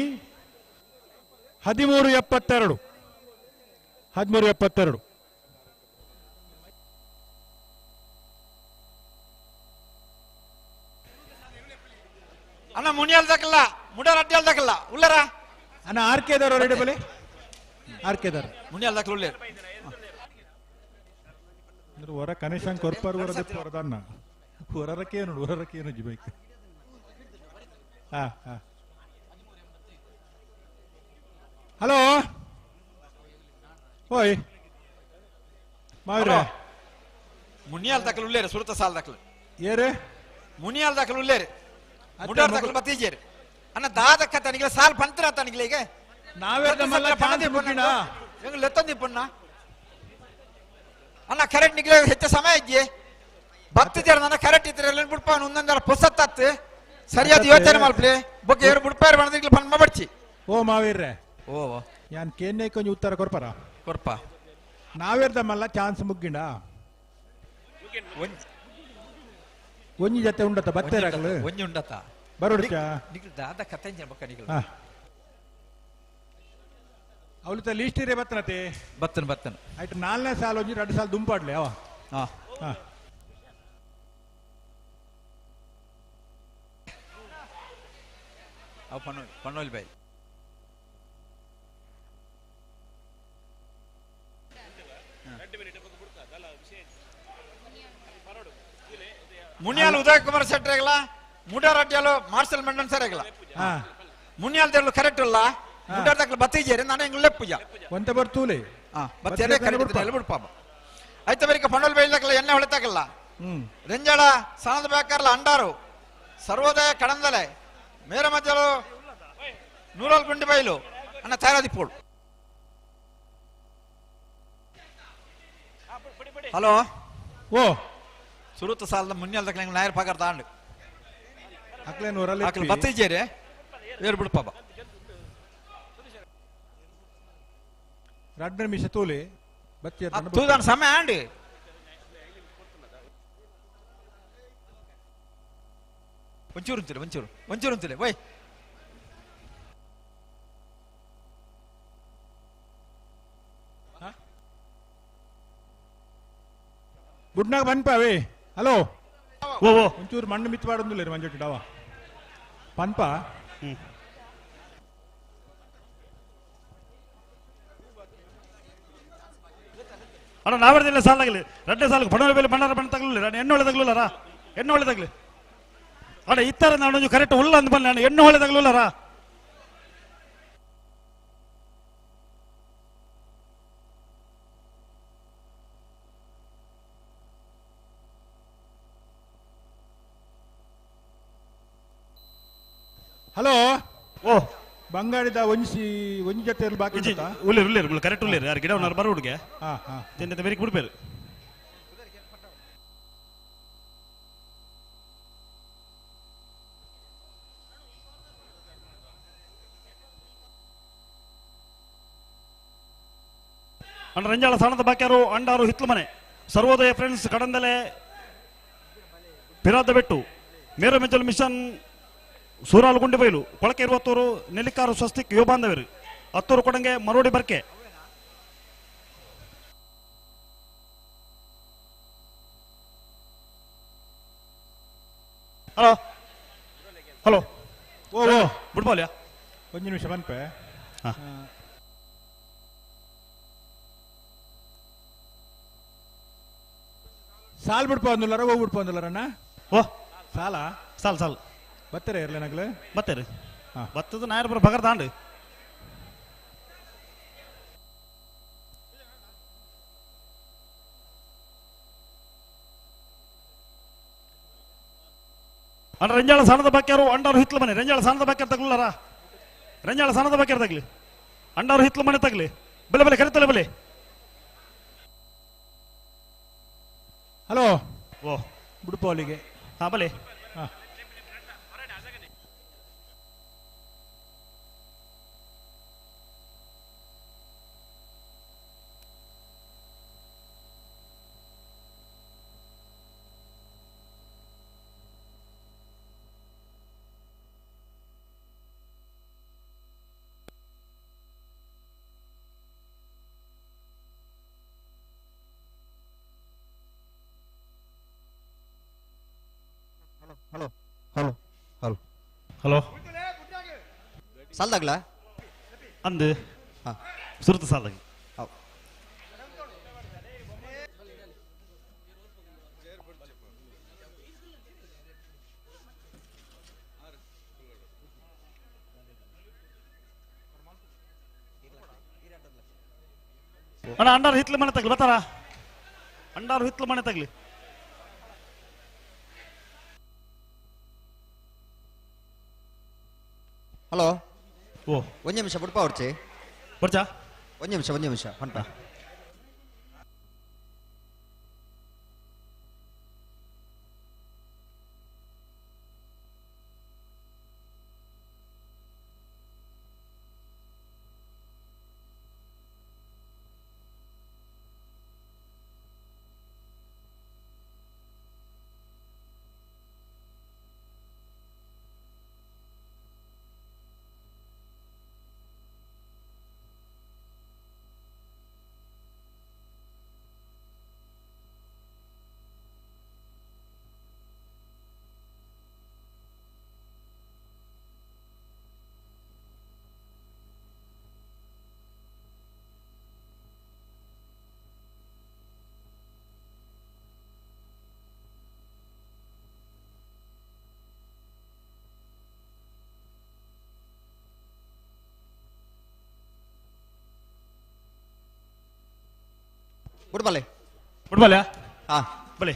13:72 13:72
ಅಣ್ಣ ಮುನಿಯಲ್ ದಕ್ಕಲ್ಲ ಮುಡಾರ್ ಅಡ್ಡಿಯಲ್ ದಕ್ಕಲ್ಲ ಉಲ್ಲರ
ಅಣ್ಣ ಆರ್ ಕೆ ದಾರ್ ರೆಡಿ ಬಲೆ ಆರ್ ಕೆ ದಾರ್
ಮುನಿಯಲ್ ದಕ್ಕಲ ಉಲ್ಲೇರು
ಅಂದ್ರೆ ಹೊರ ಕನಿಷ್ಠ ಕೊರ್ಪರ್ ಹೊರದನ್ನ ಹೊರರಕ್ಕೆ ಏನು ಹೊರರಕ್ಕೆ ಏನು ಜಿ ಬೈಕ್ ಹಾ ಹಾ ಹಲೋ ಓಯ್ ಮಾವಿರ
ಮುನಿಯಾಲ್ ದಾಖಲು ಉಳ್ಳೇರು ಸುರುತ ಸಾಲ್ ದಾಖಲು
ಏರು
ಮುನಿಯಾಲ್ ದಾಖಲು ಉಳ್ಳೇರು ಮುಡಾರ್ ದಾಖಲು ಬತ್ತೀಜೇರು ಅಣ್ಣ ದಾದಕ್ಕ ತನಿಗಿಲ್ಲ ಸಾಲ್ ಪಂತ್ರ ತನಿಗಿಲ್ಲ ಈಗ
ನಾವೇ ನಮ್ಮಲ್ಲ ಚಾನ್ಸ್ ಮುಗಿನ
ಹೆಂಗ್ ಲೆತ್ತಂದಿ ಪುಣ್ಣ ಅಣ್ಣ ಕರೆಕ್ಟ್ ನಿಗ್ಲ ಹೆಚ್ಚ ಸಮಯ ಇದ್ಯೆ ಬತ್ತಿದ್ದೀರ ನನ್ನ ಕರೆಕ್ಟ್ ಇತ್ತಿರ ಬಿಡ್ಪ ಒಂದೊಂದರ ಪುಸತ್ತತ್ತು ಸರಿಯಾದ ಯೋಚನೆ ಮಲ್ಪ್ಲೆ ಬೊಕ್ಕ ಏರು ಬಿಡ್ಪಾರ ಬಣ್ಣದಿಗ್ಲ ಪನ್ಮ ಬಡ್ಚಿ
ಓ ಮಾವೀರ್ರೆ
ಓ
ಯಾನ್ ಕೇನ್ನೆ ಕೊಂಚ ಉತ್ತರ ಕೊರ್ಪರ
ಕೊರ್ಪ
ನಾವೇರ್ದಮ್ಮಲ್ಲ ಚಾನ್ಸ್ ಮುಗ್ಗಿಂಡ ಒಂಜಿ ಜೊತೆ ಉಂಡತ ಬತ್ತೇರಾಗಲು
ಒಂಜಿ ಉಂಡತ
ಬರೋಡ್ಚ
ನಿಗ್ಲ ದಾದ ಕತೆ ಬೊಕ್ಕ ನಿಗ್ಲ
ಹಾ ಅವಳು ಲೀಸ್ಟ್ ಇರೇ ಬತ್ತನತೆ
ಬತ್ತನ್ ಬತ್ತನ್
ಆಯ್ತು ನಾಲ್ನೇ ಸಾಲ ಒಂಜಿ ಎರಡು ಸಾಲ ದುಂಪಾಡ್ಲೆ ಅವ
ಹಾ
ಹಾ
ಅವು ಪಣ್ಣೋಲ್ ಪಣ್ಣೋಲ್ ಬೈ ಮುನಿಯಾಲ್ ಉದಯ್ ಕುಮಾರ್ ಶೆಟ್ಟರೆಗಲ ಮುಡಾರಡ್ಡಿಯಲು ಮಾರ್ಷಲ್ ಮಂಡನ್ ಸರ್ ಆಗಲ
ಹಾ
ಮುನಿಯಾಲ್ ದೇಳು ಕರೆಕ್ಟ್ ಅಲ್ಲ ಮುಡಾರ್ ದಾಖಲು ಬತ್ತೀಜೇರಿ ನಾನು ಹೆಂಗ್ ಲೆಪ್ಪುಜ
ಒಂತ ಬರ್ತೂಲೆ
ಹಾ ಬತ್ತೀರೆ ಕರೆಕ್ಟ್ ಎಲ್ಲ ಬಿಡ್ಪಾಪ ಆಯ್ತ ಬರೀಕ ಪಣ್ಣೋಲ್ ಬೈಲ್ದಾಕಲ್ಲ ಎಣ್ಣೆ ಹೊಳೆತಾಕಲ್ಲ
ಹ್ಮ್
ರೆಂಜಾಳ ಸಣದ ಬೇಕಾರ್ಲ ಅಂಡಾರು ಸರ್ವೋದಯ ಕಡಂದಲೆ ಮೇರ ಮಧ್ಯಲು ನೂರಾಲ್ ಗುಂಡಿ ಬೈಲು ಅಣ್ಣ ತಯಾರಾದಿಪ್ಪೋಳು ಹಲೋ
ಓ
ಸುರುತ ಸಾಲದ ಮುನ್ನೆಲ್ ದಕ್ಲೆ ನಾಯರ್ ಪಗಾರ ತಾಂಡು
ಅಕ್ಲೇನ್ ಊರಲ್ಲಿ
ಅಕ್ಲು ಬತ್ತಿಜೇರಿ ಬೇರೆ ಬಿಡ್ಪಾಪ
ರಡ್ಡ ನಿಮಿಷ ತೂಲೆ ಬತ್ತಿ
ತೂದಾನ ಸಮಯ ಆಂಡಿ ಒಂಚೂರು ಅಂತಿಲ್ಲ ಒಂಚೂರು ಒಂಚೂರು ಅಂತಿಲ್ಲ ಓಯ್
ಗುಡ್ನಾಗ ಪನ್ಪಾವೇ ಹಲೋ
ಓ ಓ
ಒಂಚೂರು ಮಣ್ಣು ಮಿತ್ವಾಡೊಂದಿಲ್ಲ ಮಂಜೊಟ್ಟಿ ಡಾವ ಪನ್ಪ
ಅಣ್ಣ ನಾವರ್ದಿಲ್ಲ ಸಾಲಾಗಲಿ ರಡ್ಡೆ ಸಾಲು ಬಣ್ಣದ ಮೇಲೆ ಬಣ್ಣಾರ ಬಣ್ಣ ತಗಲಿಲ್ಲ ನಾನು ಎಣ್ಣೆ ಹೊಳೆ ತಗಲಿಲ್ಲರಾ ಎಣ್ಣೆ ಹೊಳೆ ತಗಲಿ ಅಣ್ಣ ಇತ್ತರ ನಾನು ಕರೆಕ್ಟ್ ಉಲ್ಲ ಅಂದ ಬಂದ ನಾನು ಎಣ್ಣೆ ಹೊಳೆ ತಗಲಿಲ್ಲರಾ
ಹಲೋ
ಓ
ಬಂಗಾಡಿದ ಒಂಜಿ ಒಂಜಿ ಜೊತೆ ಬಾಕಿ ಉಂಟಾ?
ಉಳ್ಳೇರು ಉಳ್ಳೇರು ಕರೆಕ್ಟ್ ಉಳ್ಳೇರು ಯಾರು ಗಿಡ ಬರೋ ಹುಡುಗೆ
ಹಾ ಹಾ
ತಿಂದ ಬೇರೆ ಬಿಡ್ಬೇರು ಅಣ್ಣ ರಂಜಾಳ ಸಣ್ಣದ ಬಾಕ್ಯಾರು ಅಂಡಾರು ಹಿತ್ಲು ಮನೆ ಸರ್ವೋದಯ ಫ್ರೆಂಡ್ಸ್ ಕಡಂದಲೆ ಪಿರಾದ ಬೆಟ್ಟು ಮೇರು ಮೆಂಚಲ್ ಮಿಷನ್ ಸೂರಾಲು ಗುಂಡಿಬೈಲು ಕೊಳಕೆ ಇರುವತ್ತೂರು ನೆಲ್ಲಿಕಾರು ಸ್ವಸ್ತಿಕ್ ಯುವ ಬಾಂಧವರು ಹತ್ತೂರು ಕೊಡಂಗೆ ಮರೋಡಿ ಬರ್ಕೆ ಹಲೋ ಹಲೋ
ಓ ಓ
ಬಿಡ್ಬೋಲ್ಯಾ
ಒಂಜಿ ನಿಮಿಷ ಪನ್ಪೆ
ಹಾ.
ಸಾಲ್ ಬಿಡ್ಪ ಅಂದುಲ್ಲಾರ ಹೋಗ್ ಬಿಡ್ಪ ಅಂದುಲ್ಲಾರಣ್ಣ
ಓ
ಸಾಲ
ಸಾಲ್ ಸಾಲ್
ಬತ್ತಾರೆ ಇರ್ಲಿ ನಗ್ಲು
ಬತ್ತೇರಿ
ಹಾ.
ಬತ್ತದ ನಾಯರ್ ಬರ ಬಗರ್ ದಾಂಡು ಅಣ್ಣ ರಂಜಾಳ ಸಣ್ಣದ ಬಾಕ್ಯಾರು ಅಂಡಾರು ಹಿತ್ಲು ಮನೆ ರಂಜಾಳ ಸಣ್ಣದ ಬಾಕ್ಯಾರು ತಗ್ಲಾರ ರಂಜಾಳ ಸಣ್ಣದ ಬಾಕ್ಯಾರು ತಗ್ಲಿ ಅಂಡಾರು ಹಿತ್ಲು ಮನೆ ತಗ್ಲಿ ಬೆಲೆ ಬೆಲೆ ಕರಿತಲೆ ಬೆಲೆ
ಹಲೋ
ಓ
ಬಿಡ್ಪ ಅಲ್ಲಿಗೆ
ಹಾ ಬಲೆ
ಹಾ
ಹಲೋ ಹಲೋ ಹಲೋ
ಹಲೋ
ಸಾಲ್ದಾಗ್ಲ
ಅಂದು ಸುರುತ ಸಾಲ್ದಾಗ ಅಣ್ಣ ಅಂಡಾರು ಹಿತ್ಲು ಮನೆ ತಗಲಿ ಬರ್ತಾರ ಅಂಡಾರು ಹಿತ್ಲು ಮನೆ ತಗಲಿ.
ಹಲೋ
ಓ
ಒಂದು ನಿಮಿಷ ಬುಡ್ಪ ಹೊರ್ಚಿ
ಬರ್ಚಾ
ಒಂದು ನಿಮಿಷ ಒಂದು ನಿಮಿಷ ಹೊಂಟ. ಬುಡ್ಬಲೆ
ಬುಡ್ಬಲೆ
ಹಾ
ಬಲೆ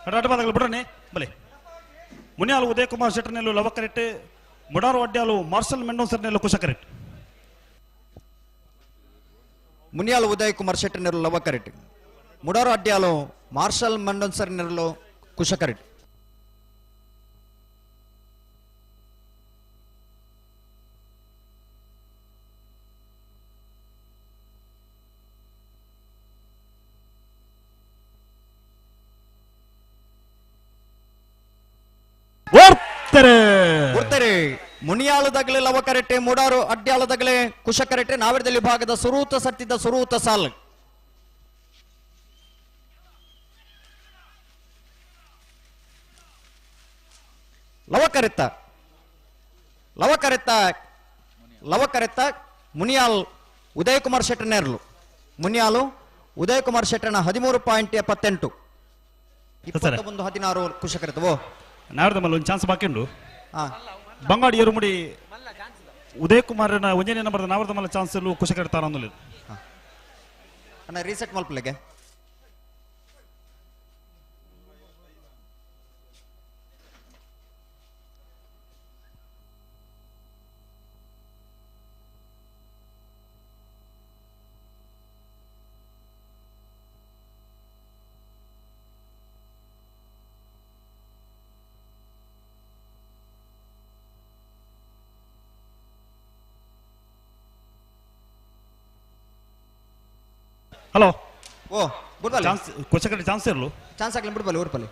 ಅಡ ಬಾದಾಗಲು ಬಿಡ್ರನೆ ಬಲೆ. ಮುನಿಯಾಲು ಉದಯ್ ಕುಮಾರ್ ಶೆಟ್ಟರ್ನೆಲ್ಲು ಲವಕರೆಟ್, ಮುಡಾರು ಅಡ್ಯಾಲು ಮಾರ್ಷಲ್ ಮೆಂಡೋನ್ಸರ್ನೆಲ್ಲು ಕುಶಕರೆಟ್.
ಮುನಿಯಾಲು ಉದಯ್ ಕುಮಾರ್ ಶೆಟ್ಟರ್ನೆಲ್ಲು ಲವಕರೆಟ್, ಮುಡಾರು ಅಡ್ಯಾಲು ಮಾರ್ಷಲ್ ಮೆಂಡೋನ್ಸರ್ನೆಲ್ಲು ಕುಶಕರೆಟ್. ಮುನಿಯಾಲು ದಗಲೆ ಲವಕರೆಟ್ಟೆ, ಮುಡಾರು ಅಡ್ಯಾಲು ದಗಲೆ ಕುಶಕರೆಟ್ಟೆ. ನಾವಿರದಲ್ಲಿ ಭಾಗದ ಸುರೂತ ಸಟ್ಟಿದ್ದ ಸುರೂತ ಸಾಲ್. ಲವಕರೆತ್ತ ಲವಕರೆತ್ತ ಲವಕರೆತ್ತ ಮುನಿಯಾಲ್ ಉದಯ್ ಕುಮಾರ್ ಶೆಟ್ಟರ್ನೇರ್ಲು. ಮುನಿಯಾಲು ಉದಯ್ ಕುಮಾರ್ ಶೆಟ್ಟರ್ನ 13.78 21 16 ಕುಶಕರೆತ್ತವೋ.
ನಾವಿರದ ಮಲ್ಲ ಒಂದು ಚಾನ್ಸ್ ಬಾಕಿ ಉಂಡು. ಬಂಗಾಡಿ ಏರುಮುಡಿ ಉದಯ್ ಕುಮಾರ್ ಒಂಜನೇ ನಂಬರ್ ನಾವರದ ಮಲ್ಲ ಚಾನ್ಸ್ ಕುಶಕರೆತ್ತಾರ ಅಂದುలేదు.
ಅಣ್ಣ ರೀಸೆಟ್ ಮಲ್ಪಲೆಗೆ
ಹಲೋ
ಓ ಬುಡ್ಬಲೆ
ಚಾನ್ಸ್ ಕುಶಕರೆ ಚಾನ್ಸ್ ಇರಲು
ಚಾನ್ಸ್ ಆಗಲಿ ಬುಡ್ಬಲೆ ಊರ್ಪಲ್ಲಿ.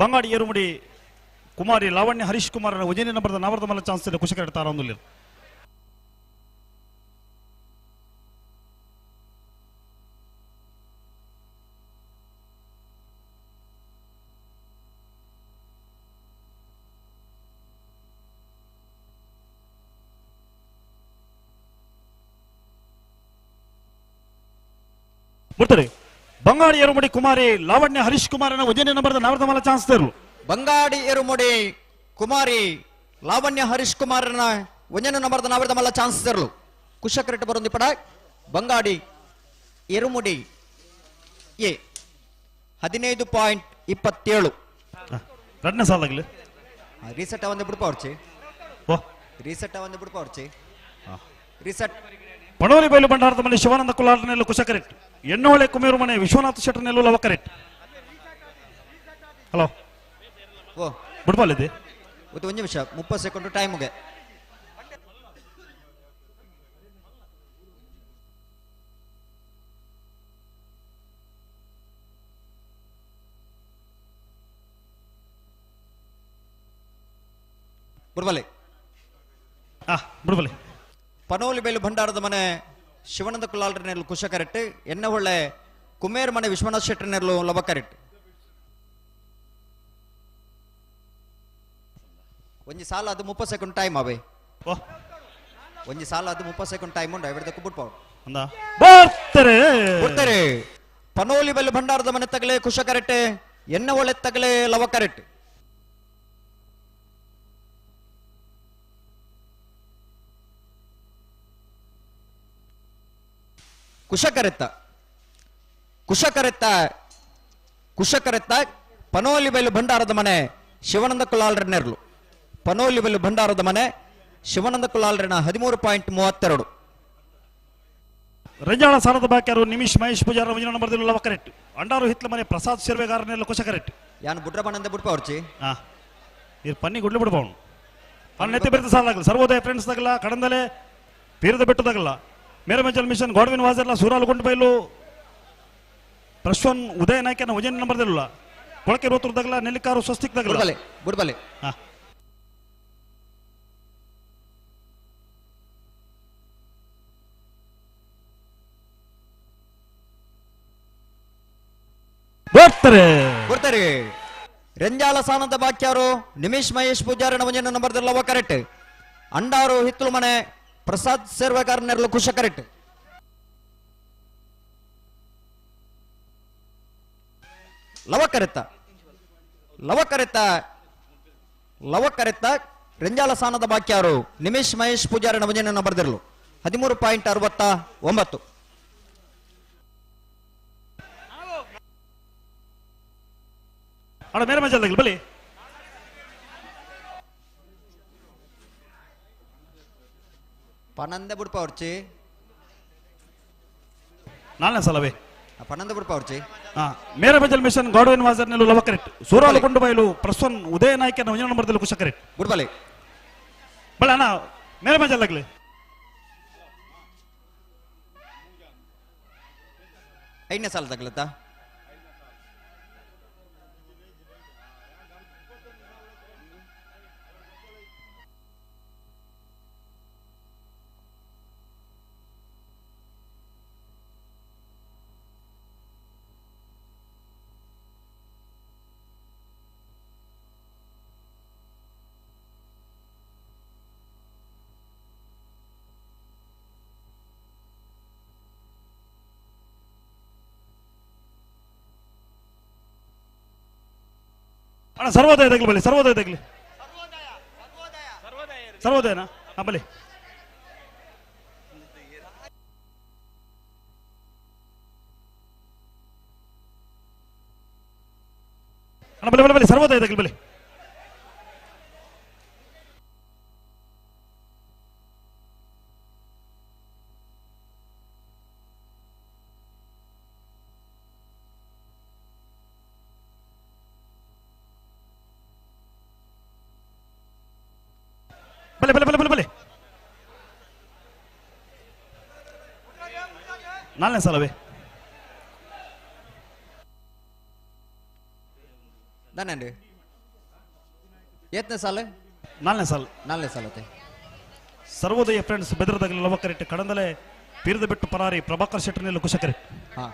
ಬಂಗಾಡಿ ಏರುಮುಡಿ ಕುಮಾರಿ ಲಾವಣ್ಯ ಹರೀಶ್ ಕುಮಾರ್ ಒಂಜನೇ ನಂಬರ್ದ ನಾವರದ ಮಲ್ಲ ಚಾನ್ಸ್ ಇಲ್ಲ ಕುಶಕರೆ ತಾರ ಅಂದುలేదు. ಬರ್ತಾರೆ ಬಂಗಾಡಿ ಏರುಮುಡಿ ಕುಮಾರಿ ಲಾವಣ್ಯ ಹರೀಶ್ ಕುಮಾರನ ಒಂಜನೇ ನಂಬರ್ದ ನಾವರದ ಮಲ್ಲ ಚಾನ್ಸ್ ತರಲು.
ಬಂಗಾಡಿ ಏರುಮುಡಿ ಕುಮಾರಿ ಲಾವಣ್ಯ ಹರೀಶ್ ಕುಮಾರನ ಒಂಜನೇ ನಂಬರ್ದ ನಾವರದ ಮಲ್ಲ ಚಾನ್ಸ್ ತರಲು. ಕುಶಕರೆಟ್ ಬರೊಂದಿ ಪಡ ಬಂಗಾಡಿ ಎರುಮುಡಿ ಎ 15.27.
ರಡ್ನ ಸಾಲಾಗಲಿ
ರೀಸೆಟ್ ಒಂದು ಬಿಡ್ಪ ಅವ್ರ್ಚಿ. ರೀಸೆಟ್ ಒಂದು ಬಿಡ್ಪ ಅವ್ರ್ಚಿ. ರೀಸೆಟ್.
ಪಣೋಲಿ ಬೈಲು ಭಂಡಾರದ ಮನೆ ಶಿವಾನಂದ ಕುಲಾರನೆಲ್ಲು ಕುಶಕರೆಟ್, ಎಣ್ಣೋಳೆ ಕುಮೇರು ಮನೆ ವಿಶ್ವನಾಥ ಶೆಟ್ಟರ್ನೆಲ್ಲು ಲವಕರೆಟ್. ಹಲೋ
ಓ
ಬುಡ್ಬಾಲ್ ಇದೆ
ಒಂದು ನಿಮಿಷ 30 ಸೆಕೆಂಡ್ ಟೈಮ್ಗೆ. ಬುಡ್ಬಾಲೆ
ಬುಡ್ಬಾಲೆ.
ಪನೋಲಿ ಬೇಲು ಭಂಡಾರದ ಮನೆ ಶಿವಾನಂದ ಕುಲಾಲ್ರನೆಲ್ಲು ಕುಶಕರೆಟ್, ಎಣ್ಣೆ ಕುಮೇರ್ ಮನೆ ವಿಶ್ವನಾಥ್ ಶೆಟ್ಟರ್ನೆಲ್ಲು ಲವಕರೆಟ್. ಒಂಜಿ ಸಾಲ ಅದು 30 ಸೆಕೆಂಡ್ ಟೈಮ್ ಅವೇ. ಒಂಜಿ ಸಾಲ ಅದು 30 ಸೆಕೆಂಡ್ ಟೈಮ್ ಉಂಡು ಐವತ್ತು ಕುಬಿಟ್ಪಾವು.
ಬರ್ತಾರೆ
ಬರ್ತಾರೆ. ಪನೋಲಿ ಬೆಲ್ ಭಂಡಾರದ ಮನೆ ತಗಲೆ ಕುಶಕರೆಟ್, ಎಣ್ಣೆ ಒಳ್ಳೆ ತಗಲೆ ಲವಕರೆಟ್. ಕುಶಕರೆತ್ತ ಕುಶಕರೆತ್ತ ಕುಶಕರೆತ್ತ ಪನೋಲಿ ಬೈಲು ಭಂಡಾರದ ಮನೆ ಶಿವಾನಂದ ಕುಲಾಲ್ರ ನೆರಳು ಪನೋಲಿ ಬೈಲು ಭಂಡಾರದ ಮನೆ ಶಿವಾನಂದ ಕುಲಾಲ್ರನ 13.32.
ರಂಜಾಳ ಸಾರದ ಬಾಕ್ಯಾರು ನಿಮಿಷ್ ಮಹೇಶ್ ಪೂಜಾರ ಒಂಜಿ ನಂಬರ್ ಲವ ಕರೆಕ್ಟ್ ಅಂಡಾರು ಹಿತ್ಲ ಮನೆ ಪ್ರಸಾದ್ ಶಿರ್ವೆಗಾರನೆಲ್ಲ ಕುಶ ಕರೆಕ್ಟ್
ಯಾನು ಬುಡ್ರಬಣ್ಣಂದ ಬುಡ್ಪ ಅವ್ರಚಿ
ಹಾ ಇದು ಪನ್ನಿ ಗುಡ್ಲು ಬಿಡ್ಬವನು ಪನ್ನೆತ್ತಿ ಬೆರೆತ ಸಾಲಾಗಲ್ಲ ಸರ್ವೋದಯ ಫ್ರೆಂಡ್ಸ್ ತಗಲ್ಲ ಕಡಂದಲೆ ಪೀರದ ಬೆಟ್ಟು ತಗಲ್ಲ ಮೇರಮಂಚಲ್ ಮಿಷನ್ ಗಾಡ್ವಿನ್ ವಾಜರ್ಲ ಸೂರಾಲ್ ಗುಂಡು ಬೈಲು ಪ್ರಶ್ವನ್ ಉದಯ ನಾಯ್ಕನ ಒಂಜಿ ನಂಬರ್ದಿಲ್ಲ ಕೊಳಕೆ ರೋತುರ್ ತಗಲ ನೆಲ್ಲಿಕಾರು ಸ್ವಸ್ತಿಕ್ ತಗಲ
ಬುಡ್ಬಲೆ ಬುಡ್ಬಲೆ
ಹಾ ಬರ್ತಾರೆ
ಬರ್ತಾರೆ. ರಂಜಾಲ ಸಾನದ ಬಾಕ್ಯಾರು ನಿಮಿಷ್ ಮಹೇಶ್ ಪೂಜಾರಿ ಒಂಜಿ ನಂಬರ್ ಲವ ಕರೆಕ್ಟ್ ಅಂಡಾರು ಹಿತ್ತಲು ಮನೆ ಪ್ರಸಾದ್ ಸೇರ್ವೆಗಾರ ನೆರಳು ಕುಶ ಕರೆಕ್ಟ್ ಲವ ಕರೆತ್ತ ಲವ ಕರೆತ್ತ ಲವ ಕರೆತ್ತ ರಂಜಾಲ ಸಾನದ ಬಾಕ್ಯಾರು ನಿಮಿಷ್ ಮಹೇಶ್ ಪೂಜಾರಿ ಒಂಜಿ ನಂಬರ್ 13.69.
ಅಣ್ಣ ಮೇರೆ ಮಜಲ್ ಬಲಿ
ಪನ್ನಂದೆ ಬುಡ್ಪ ಅವ್ರಚಿ
ನಾಲ್ನೇ ಸಲವೇ
ಪನ್ನಂದೆ ಬುಡ್ಪ ಅವ್ರಚಿ
ಹಾ ಮೇರೆ ಮಜಲ್ ಮಿಷನ್ ಗಾಡ್ವಿನ್ ವಾಜರ್ ನೆಲು ಲವ ಕರೆಕ್ಟ್ ಸೂರಾಲು ಕೊಂಡು ಬೈಲು ಪ್ರಸ್ವನ್ ಉದಯ ನಾಯ್ಕನ ಒಂಜಿ ನಂಬರ್ದಲ್ಲಿ ಕುಶ ಕರೆಕ್ಟ್
ಬುಡ್ಬಲೆ
ಬಲ ಅಣ್ಣ ಮೇರೆ ಮಜಲ್ ಆಗಲಿ
ಐದನೇ ಸಾಲ ತಗಲತ್ತಾ
ಅಣ್ಣ ಸರ್ವೋದಯ ತಗಲಿ ಬಲಿ ಸರ್ವೋದಯ ತಗಲಿ ಸರ್ವೋದಯನಾ ಹಾ ಬಲಿ ಅಣ್ಣ ಬಲಿ ಬಲಿ ಬಲಿ ಸರ್ವೋದಯ ತಗಲಿ ಬಲಿ ಬಲೆ ಬಲೆ ಬಲೆ ಬಲೆ ಬಲೆ ನಾಲ್ನೇ ಸಲವೇ
ದಾನಂడి ಏತ್ನೇ ಸಾಲ
ನಾಲ್ನೇ ಸಾಲ
ನಾಲ್ನೇ ಸಾಲತೆ
ಸರ್ವೋದಯ ಫ್ರೆಂಡ್ಸ್ ಬೆದರದಾಗಲಿ ಲವ ಕರೆಕ್ಟ್ ಕಡಂದಲೆ ಪೀರದ ಬಿಟ್ಟು ಪರಾರಿ ಪ್ರಭಾಕರ್ ಶೆಟ್ಟರ್ನೆಲ್ಲ ಕುಶ ಕರೆಕ್ಟ್
ಹಾ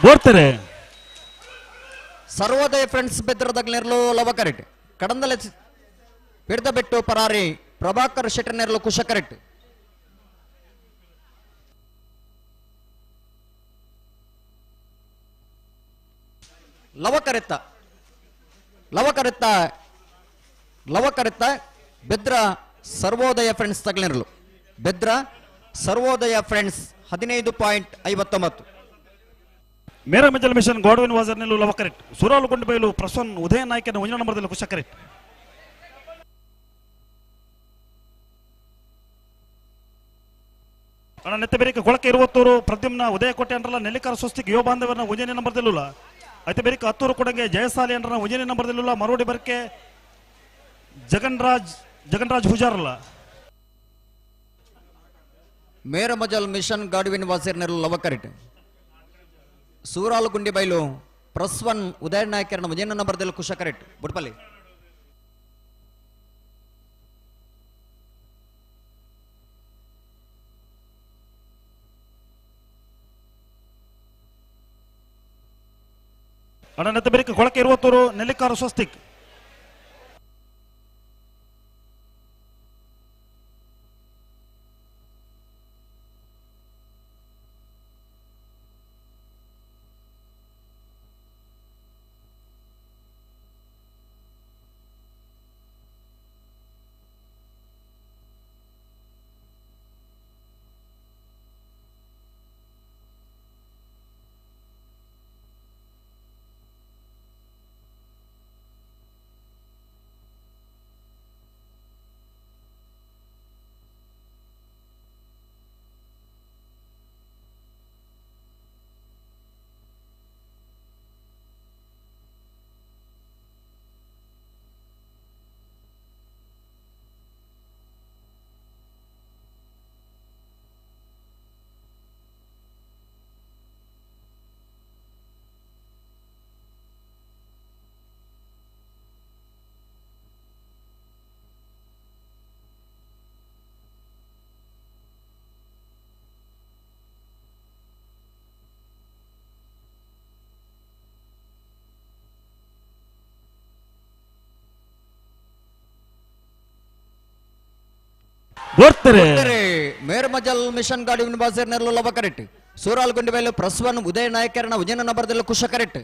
ಬೋರ್ತಾರೆ
ಸರ್ವೋದಯ ಫ್ರೆಂಡ್ಸ್ ಬೆದ್ರದಗ್ನೆರ್ಲು ಲವ ಕರೆಕ್ಟ್ ಕಡಂದಲೆ ಪಿಡ್ದ ಬೆಟ್ಟು ಪರಾರಿ ಪ್ರಭಾಕರ್ ಶೆಟ್ಟರ್ನೆರ್ಲು ಕುಶ ಕರೆಕ್ಟ್ ಲವ ಕರೆತ್ತ ಲವ ಕರೆತ್ತ ಲವ ಕರೆತ್ತ ಬೆದ್ರ ಸರ್ವೋದಯ ಫ್ರೆಂಡ್ಸ್ ತಗ್ಲಿರಲು ಬೆದ್ರ ಸರ್ವೋದಯ ಫ್ರೆಂಡ್ಸ್ 15.59.
ಮೇರಾ ಮೆಜಲ್ ಮಿಷನ್ ಗಾಡ್ವಿನ್ ವಾಜರ್ ನೆಲ್ಲು ಲವ ಕರೆಕ್ಟ್ ಸೂರಾಲು ಗೊಂಡು ಬೈಲು ಪ್ರಸನ್ ಉದಯ ನಾಯ್ಕನ ಒಂಜನ ನಂಬರ್ದಲ್ಲಿ ಕುಶ ಕರೆಕ್ಟ್. ಅಣ್ಣ ನೆತ್ತ ಬೇರೆ ಕೊಳಕೆ ಇರುವತ್ತೂರು ಪ್ರದ್ಯುಮ್ನ ಉದಯ ಕೋಟೆ ಅಂದ್ರಲ್ಲ ನೆಲ್ಲಿಕಾರ ಸ್ವಸ್ತಿಕ್ ಯುವ ಬಾಂಧವರನ್ನ ಒಂಜನೇ ನಂಬರ್ದಲ್ಲೂಲ. ಐತೆ ಬೇರೆ ಹತ್ತೂರು ಕೊಡಂಗೆ ಜಯಸಾಲಿ ಅಂದ್ರನ್ನ ಒಂಜನೇ ನಂಬರ್ದಲ್ಲೂಲ. ಮರೋಡಿ ಬರ್ಕೆ ಜಗನ್ರಾಜ್ ಪೂಜಾರಲ್ಲ.
ಮೇರಮಜಲ್ ಮಿಷನ್ ಗಾಡುವಿನ ವಾಸಿರ್ನರು ಲವಕರಿಟ್ ಸೂರಾಲುಗುಂಡಿ ಬೈಲು ಪ್ರಸ್ವನ್ ಉದಯ ನಾಯಕರನ್ನ ಒಂಜನೇ ನಂಬರ್ದಲ್ಲಿ ಕುಶಕರಿಟ್ ಬುಡ್ಪಲ್ಲಿ.
ಅಣ್ಣ ನೆತ್ತ ಬೇರೆ ಕೊಳಕೆ ಇರುವತ್ತೂರು ನೆಲ್ಲಿಕಾರ ಸ್ವಸ್ತಿಕ್.
ಮೇರ್ಮಜಲ್ ಮಿಷನ್ ಗಾಡಿ ಬಾಜರ್ ನೆರಳು ಲವ ಕರೆಕ್ಟ್. ಸೂರಾಲ್ಗುಂಡಿ ಮೇಲೆ ಪ್ರಸ್ವನ್ ಉದಯ ನಾಯಕರನ್ನ ಉಜಯನ ನಂಬರ್ದಲ್ಲಿ ಕುಶ ಕರೆಕ್ಟ್.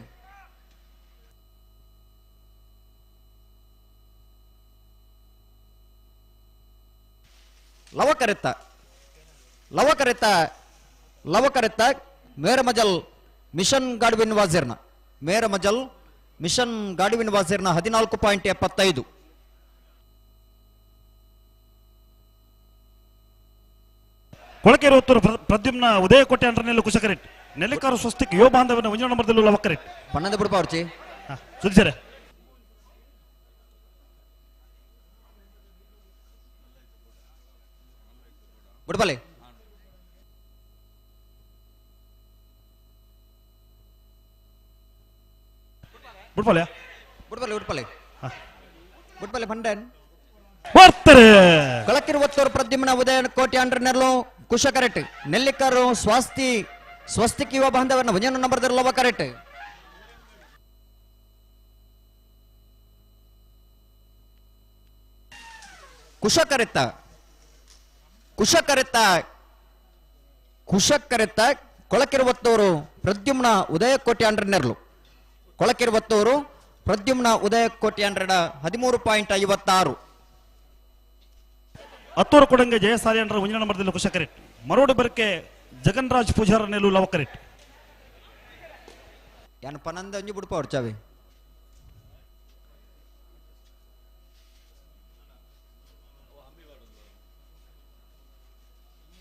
ಲವ ಕರೆತ್ತ ಲವ ಕರೆತ್ತ ಲವ ಕರೆತ್ತ ಮೇರಮಜಲ್ ಮಿಷನ್ ಗಾಡುವಿನ ವಾಜಿರ್ನ ಮೇರಮಜಲ್ ಮಿಷನ್ ಗಾಡುವಿನ ವಾಜಿರ್ನ 14.75.
ಕೊಳಕೆ ಇರುವತ್ತೂರು ಪ್ರದ್ಯುಮ್ನ ಉದಯ ಕೋಟೆ ಅಂಡ್ರನೆಲ್ಲ ಕುಶಕರೆಟ್ ನೆಲ್ಲಿಕಾರು ಸ್ವಸ್ತಿಕ್ ಯುವ ಬಾಂಧವನ ಒಂಜನ ನಂಬರ್ದಲ್ಲಿ ಲವಕರೆಟ್
ಪನ್ನೊಂದು ಬಿಡ್ಪ ಅವ್ರ್ಚಿ
ಸುದ್ದಿಸರ.
ಬಿಡ್ಬಲೆ
ಬಿಡ್ಬಲೆ
ಬಿಡ್ಬಲೆ ಬಿಡ್ಬಲೆ ಬಿಡ್ಬಲೆ ಬಂಡನ್
ಬರ್ತಾರೆ.
ಕೊಳಕಿರುವತ್ತೂರು ಪ್ರದ್ಯುಮ್ನ ಉದಯ ಕೋಟೆ ಅಂಡ್ರನೆಲ್ಲೋ ಕುಶ ಕರೆಕ್ಟ್. ನೆಲ್ಲಿಕಾರು ಸ್ವಾಸ್ತಿ ಸ್ವಸ್ತಿಕ್ ಯುವ ಬಾಂಧವರನ್ನ ಒಂಜನ ನಂಬರ್ದಲ್ಲಿ ಲವ ಕರೆಕ್ಟ್. ಕುಶ ಕರೆತ್ತ ಕುಶ ಕರೆತ್ತ ಕುಶ ಕರೆತ್ತ ಕೊಳಕಿರುವತ್ತೂರು ಪ್ರದ್ಯುಮ್ನ ಉದಯ ಕೋಟೆ ಅಂಡ್ರನೆರ್ಲು ಕೊಳಕಿರುವತ್ತೂರು ಪ್ರದ್ಯುಮ್ನ ಉದಯ ಕೋಟೆ ಅಂಡ್ರಡ 13.56.
ಹತ್ತೂರು ಕೊಡಂಗೆ ಜಯಸಾಲಿ ಅಂಡ್ರ ಒಂಜನ ನಂಬರ್ದಲ್ಲಿ ಕುಶ ಕರೆಕ್ಟ್. ಮರೋಡು ಬರ್ಕೆ ಜಗನ್ರಾಜ್ ಪೂಜಾರ ನೆಲು ಲವ ಕರೆಕ್ಟ್.
ಯಾನ್ ಪನ್ನೊಂದು ಅಂಜು ಬಿಡ್ಪ ಅವ್ರು ಚಾವಿ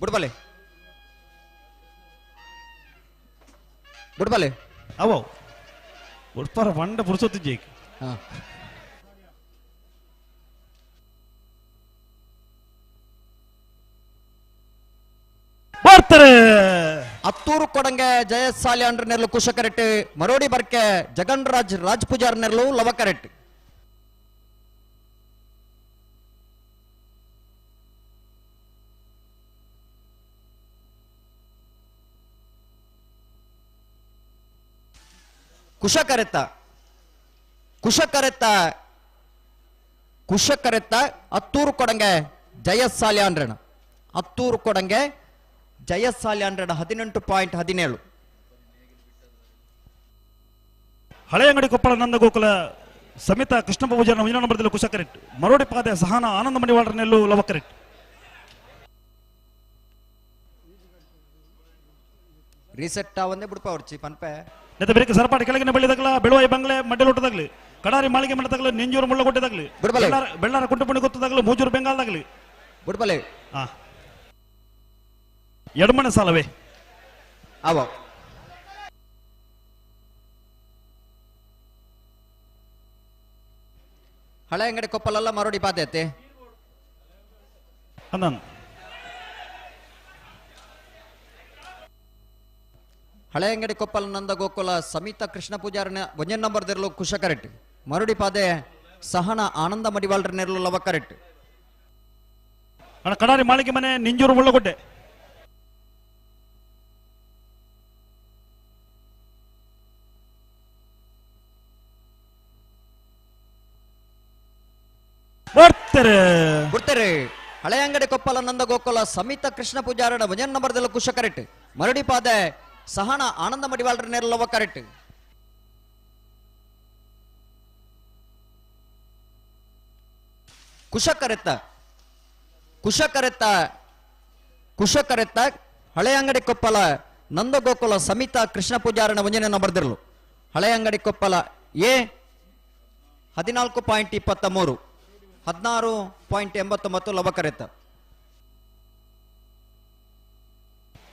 ಬಿಡ್ಬಲೆ ಬಿಡ್ಬಲೆ
ಅವೋ ಉಡ್ಪಾರ ಬಂಡ ಪುರುಸೊತ್ತು ಜೇಕ್. ಬರ್ತಾರೆ.
ಅತ್ತೂರು ಕೊಡಂಗೆ ಜಯಸಾಲಿ ಅಂಡ್ರ ನೆರಳು ಕುಶ ಕರೆಕ್ಟ್. ಮರೋಡಿ ಬರ್ಕೆ ಜಗನ್ ರಾಜ್ ರಾಜ್ ಪೂಜಾರ್ ನೆರಳು ಲವ ಕರೆಕ್ಟ್. ಕುಶ ಕರೆತ್ತ ಕುಶ ಕರೆತ್ತ ಕುಶ ಕರೆತ್ತ ಅತ್ತೂರು ಕೊಡಂಗೆ ಜಯಸಾಲಿ ಅಂಡ್ರಣ ಅತ್ತೂರು ಕೊಡಂಗೆ ಜಯಸಾಲಿ ಅಂಡ್ರಣ 18.17.
ಹಳೆಯಂಗಡಿ ಕೊಪ್ಪಳ ನಂದಗೋಕುಲ ಸಮಿತ ಕೃಷ್ಣಪ್ಪ ಪೂಜಾರನ ಒಂಜನ ನಂಬರ್ದಲ್ಲಿ ಕುಶ ಕರೆಕ್ಟ್. ಮರೋಡಿ ಪಾದೆ ಸಹನ ಆನಂದ ಮಣಿವಾಳರನೆಲ್ಲೂ ಲವ ಕರೆಕ್ಟ್.
ರಿಸೆಟ್ ಒಂದೇ ಬಿಡ್ಪ ಅವ್ರ್ಚಿ ಪನ್ಪೆ.
ನೆತ್ತ ಬೇರೆ ಸರಪಾಟಿ ಕೆಳಗಿನ ಬಳ್ಳಿದಾಗಲ ಬೆಳುವಾಯಿ ಬಂಗ್ಲೆ ಮಡ್ಡಲೋಟದಾಗ್ಲಿ ಕಡಾರಿ ಮಾಳಿಗೆ ಮಠದಾಗಲಿ ನಿಂಜೂರು ಮುಳ್ಳಗೊಡ್ಡೆದಾಗ್ಲಿ ಬೆಳ್ಳಾರ ಕುಂಟಪುಣಿ ಗೊತ್ತದಾಗಲಿ ಮೂಜೂರು ಬೆಂಗಾಲ್ದಾಗ್ಲಿ
ಬಿಡ್ಬಲೆ.
ಎಡಮನೆ ಸಾಲವೇ
ಅವ ಹಳೆ ಅಂಗಡಿ ಕೊಪ್ಪಲೆಲ್ಲ ಮರೋಡಿ ಪಾತೆ ಹಳೆ ಅಂಗಡಿ ಕೊಪ್ಪಲ ನಂದ ಗೋಕುಲ ಸಮಿತ ಕೃಷ್ಣ ಪೂಜಾರನ ಒಂಜನ್ ನಂಬರ್ ದಿರಲು ಕುಶ ಕರೆಕ್ಟ್ ಮರುಡಿ ಪಾದೆ ಸಹನ ಆನಂದ ಮಡಿವಾಳ್ರ ನೆರಳು ಲವ ಕರೆಕ್ಟ್.
ಅಣ್ಣ ಕಡಾರಿ ಮಾಳಿಗೆ ಮನೆ ನಿಂಜೂರು ಮುಳ್ಳಗುಡ್ಡೆ ಬರ್ತಾರೆ
ಬರ್ತಾರೆ. ಹಳೆ ಅಂಗಡಿ ಕೊಪ್ಪಲ ನಂದ ಗೋಕುಲ ಸಮಿತ ಕೃಷ್ಣ ಪೂಜಾರನ ಒಂಜನ್ ನಂಬರ್ ದಿರಲು ಕುಶ ಕರೆಕ್ಟ್ ಮರುಡಿ ಪಾದೆ ಸಹನ ಆನಂದ ಮಡಿವಾಳ್ರ ನೆರಳು ಕರೆಕ್ಟ್. ಕುಶಕರೆತ್ತ ಕುಶಕರೆತ್ತ ಕುಶಕರೆತ್ತ ಹಳೆ ಅಂಗಡಿ ಕೊಪ್ಪಲ ನಂದಗೋಕುಲ ಸಮಿತ ಕೃಷ್ಣ ಪೂಜಾರನ ಒಂಜನೆ ಬರೆದಿರಲು ಹಳೆ ಅಂಗಡಿ ಕೊಪ್ಪಲ ಎ 14.23 16.89 ಲವಕರೆತ್ತ.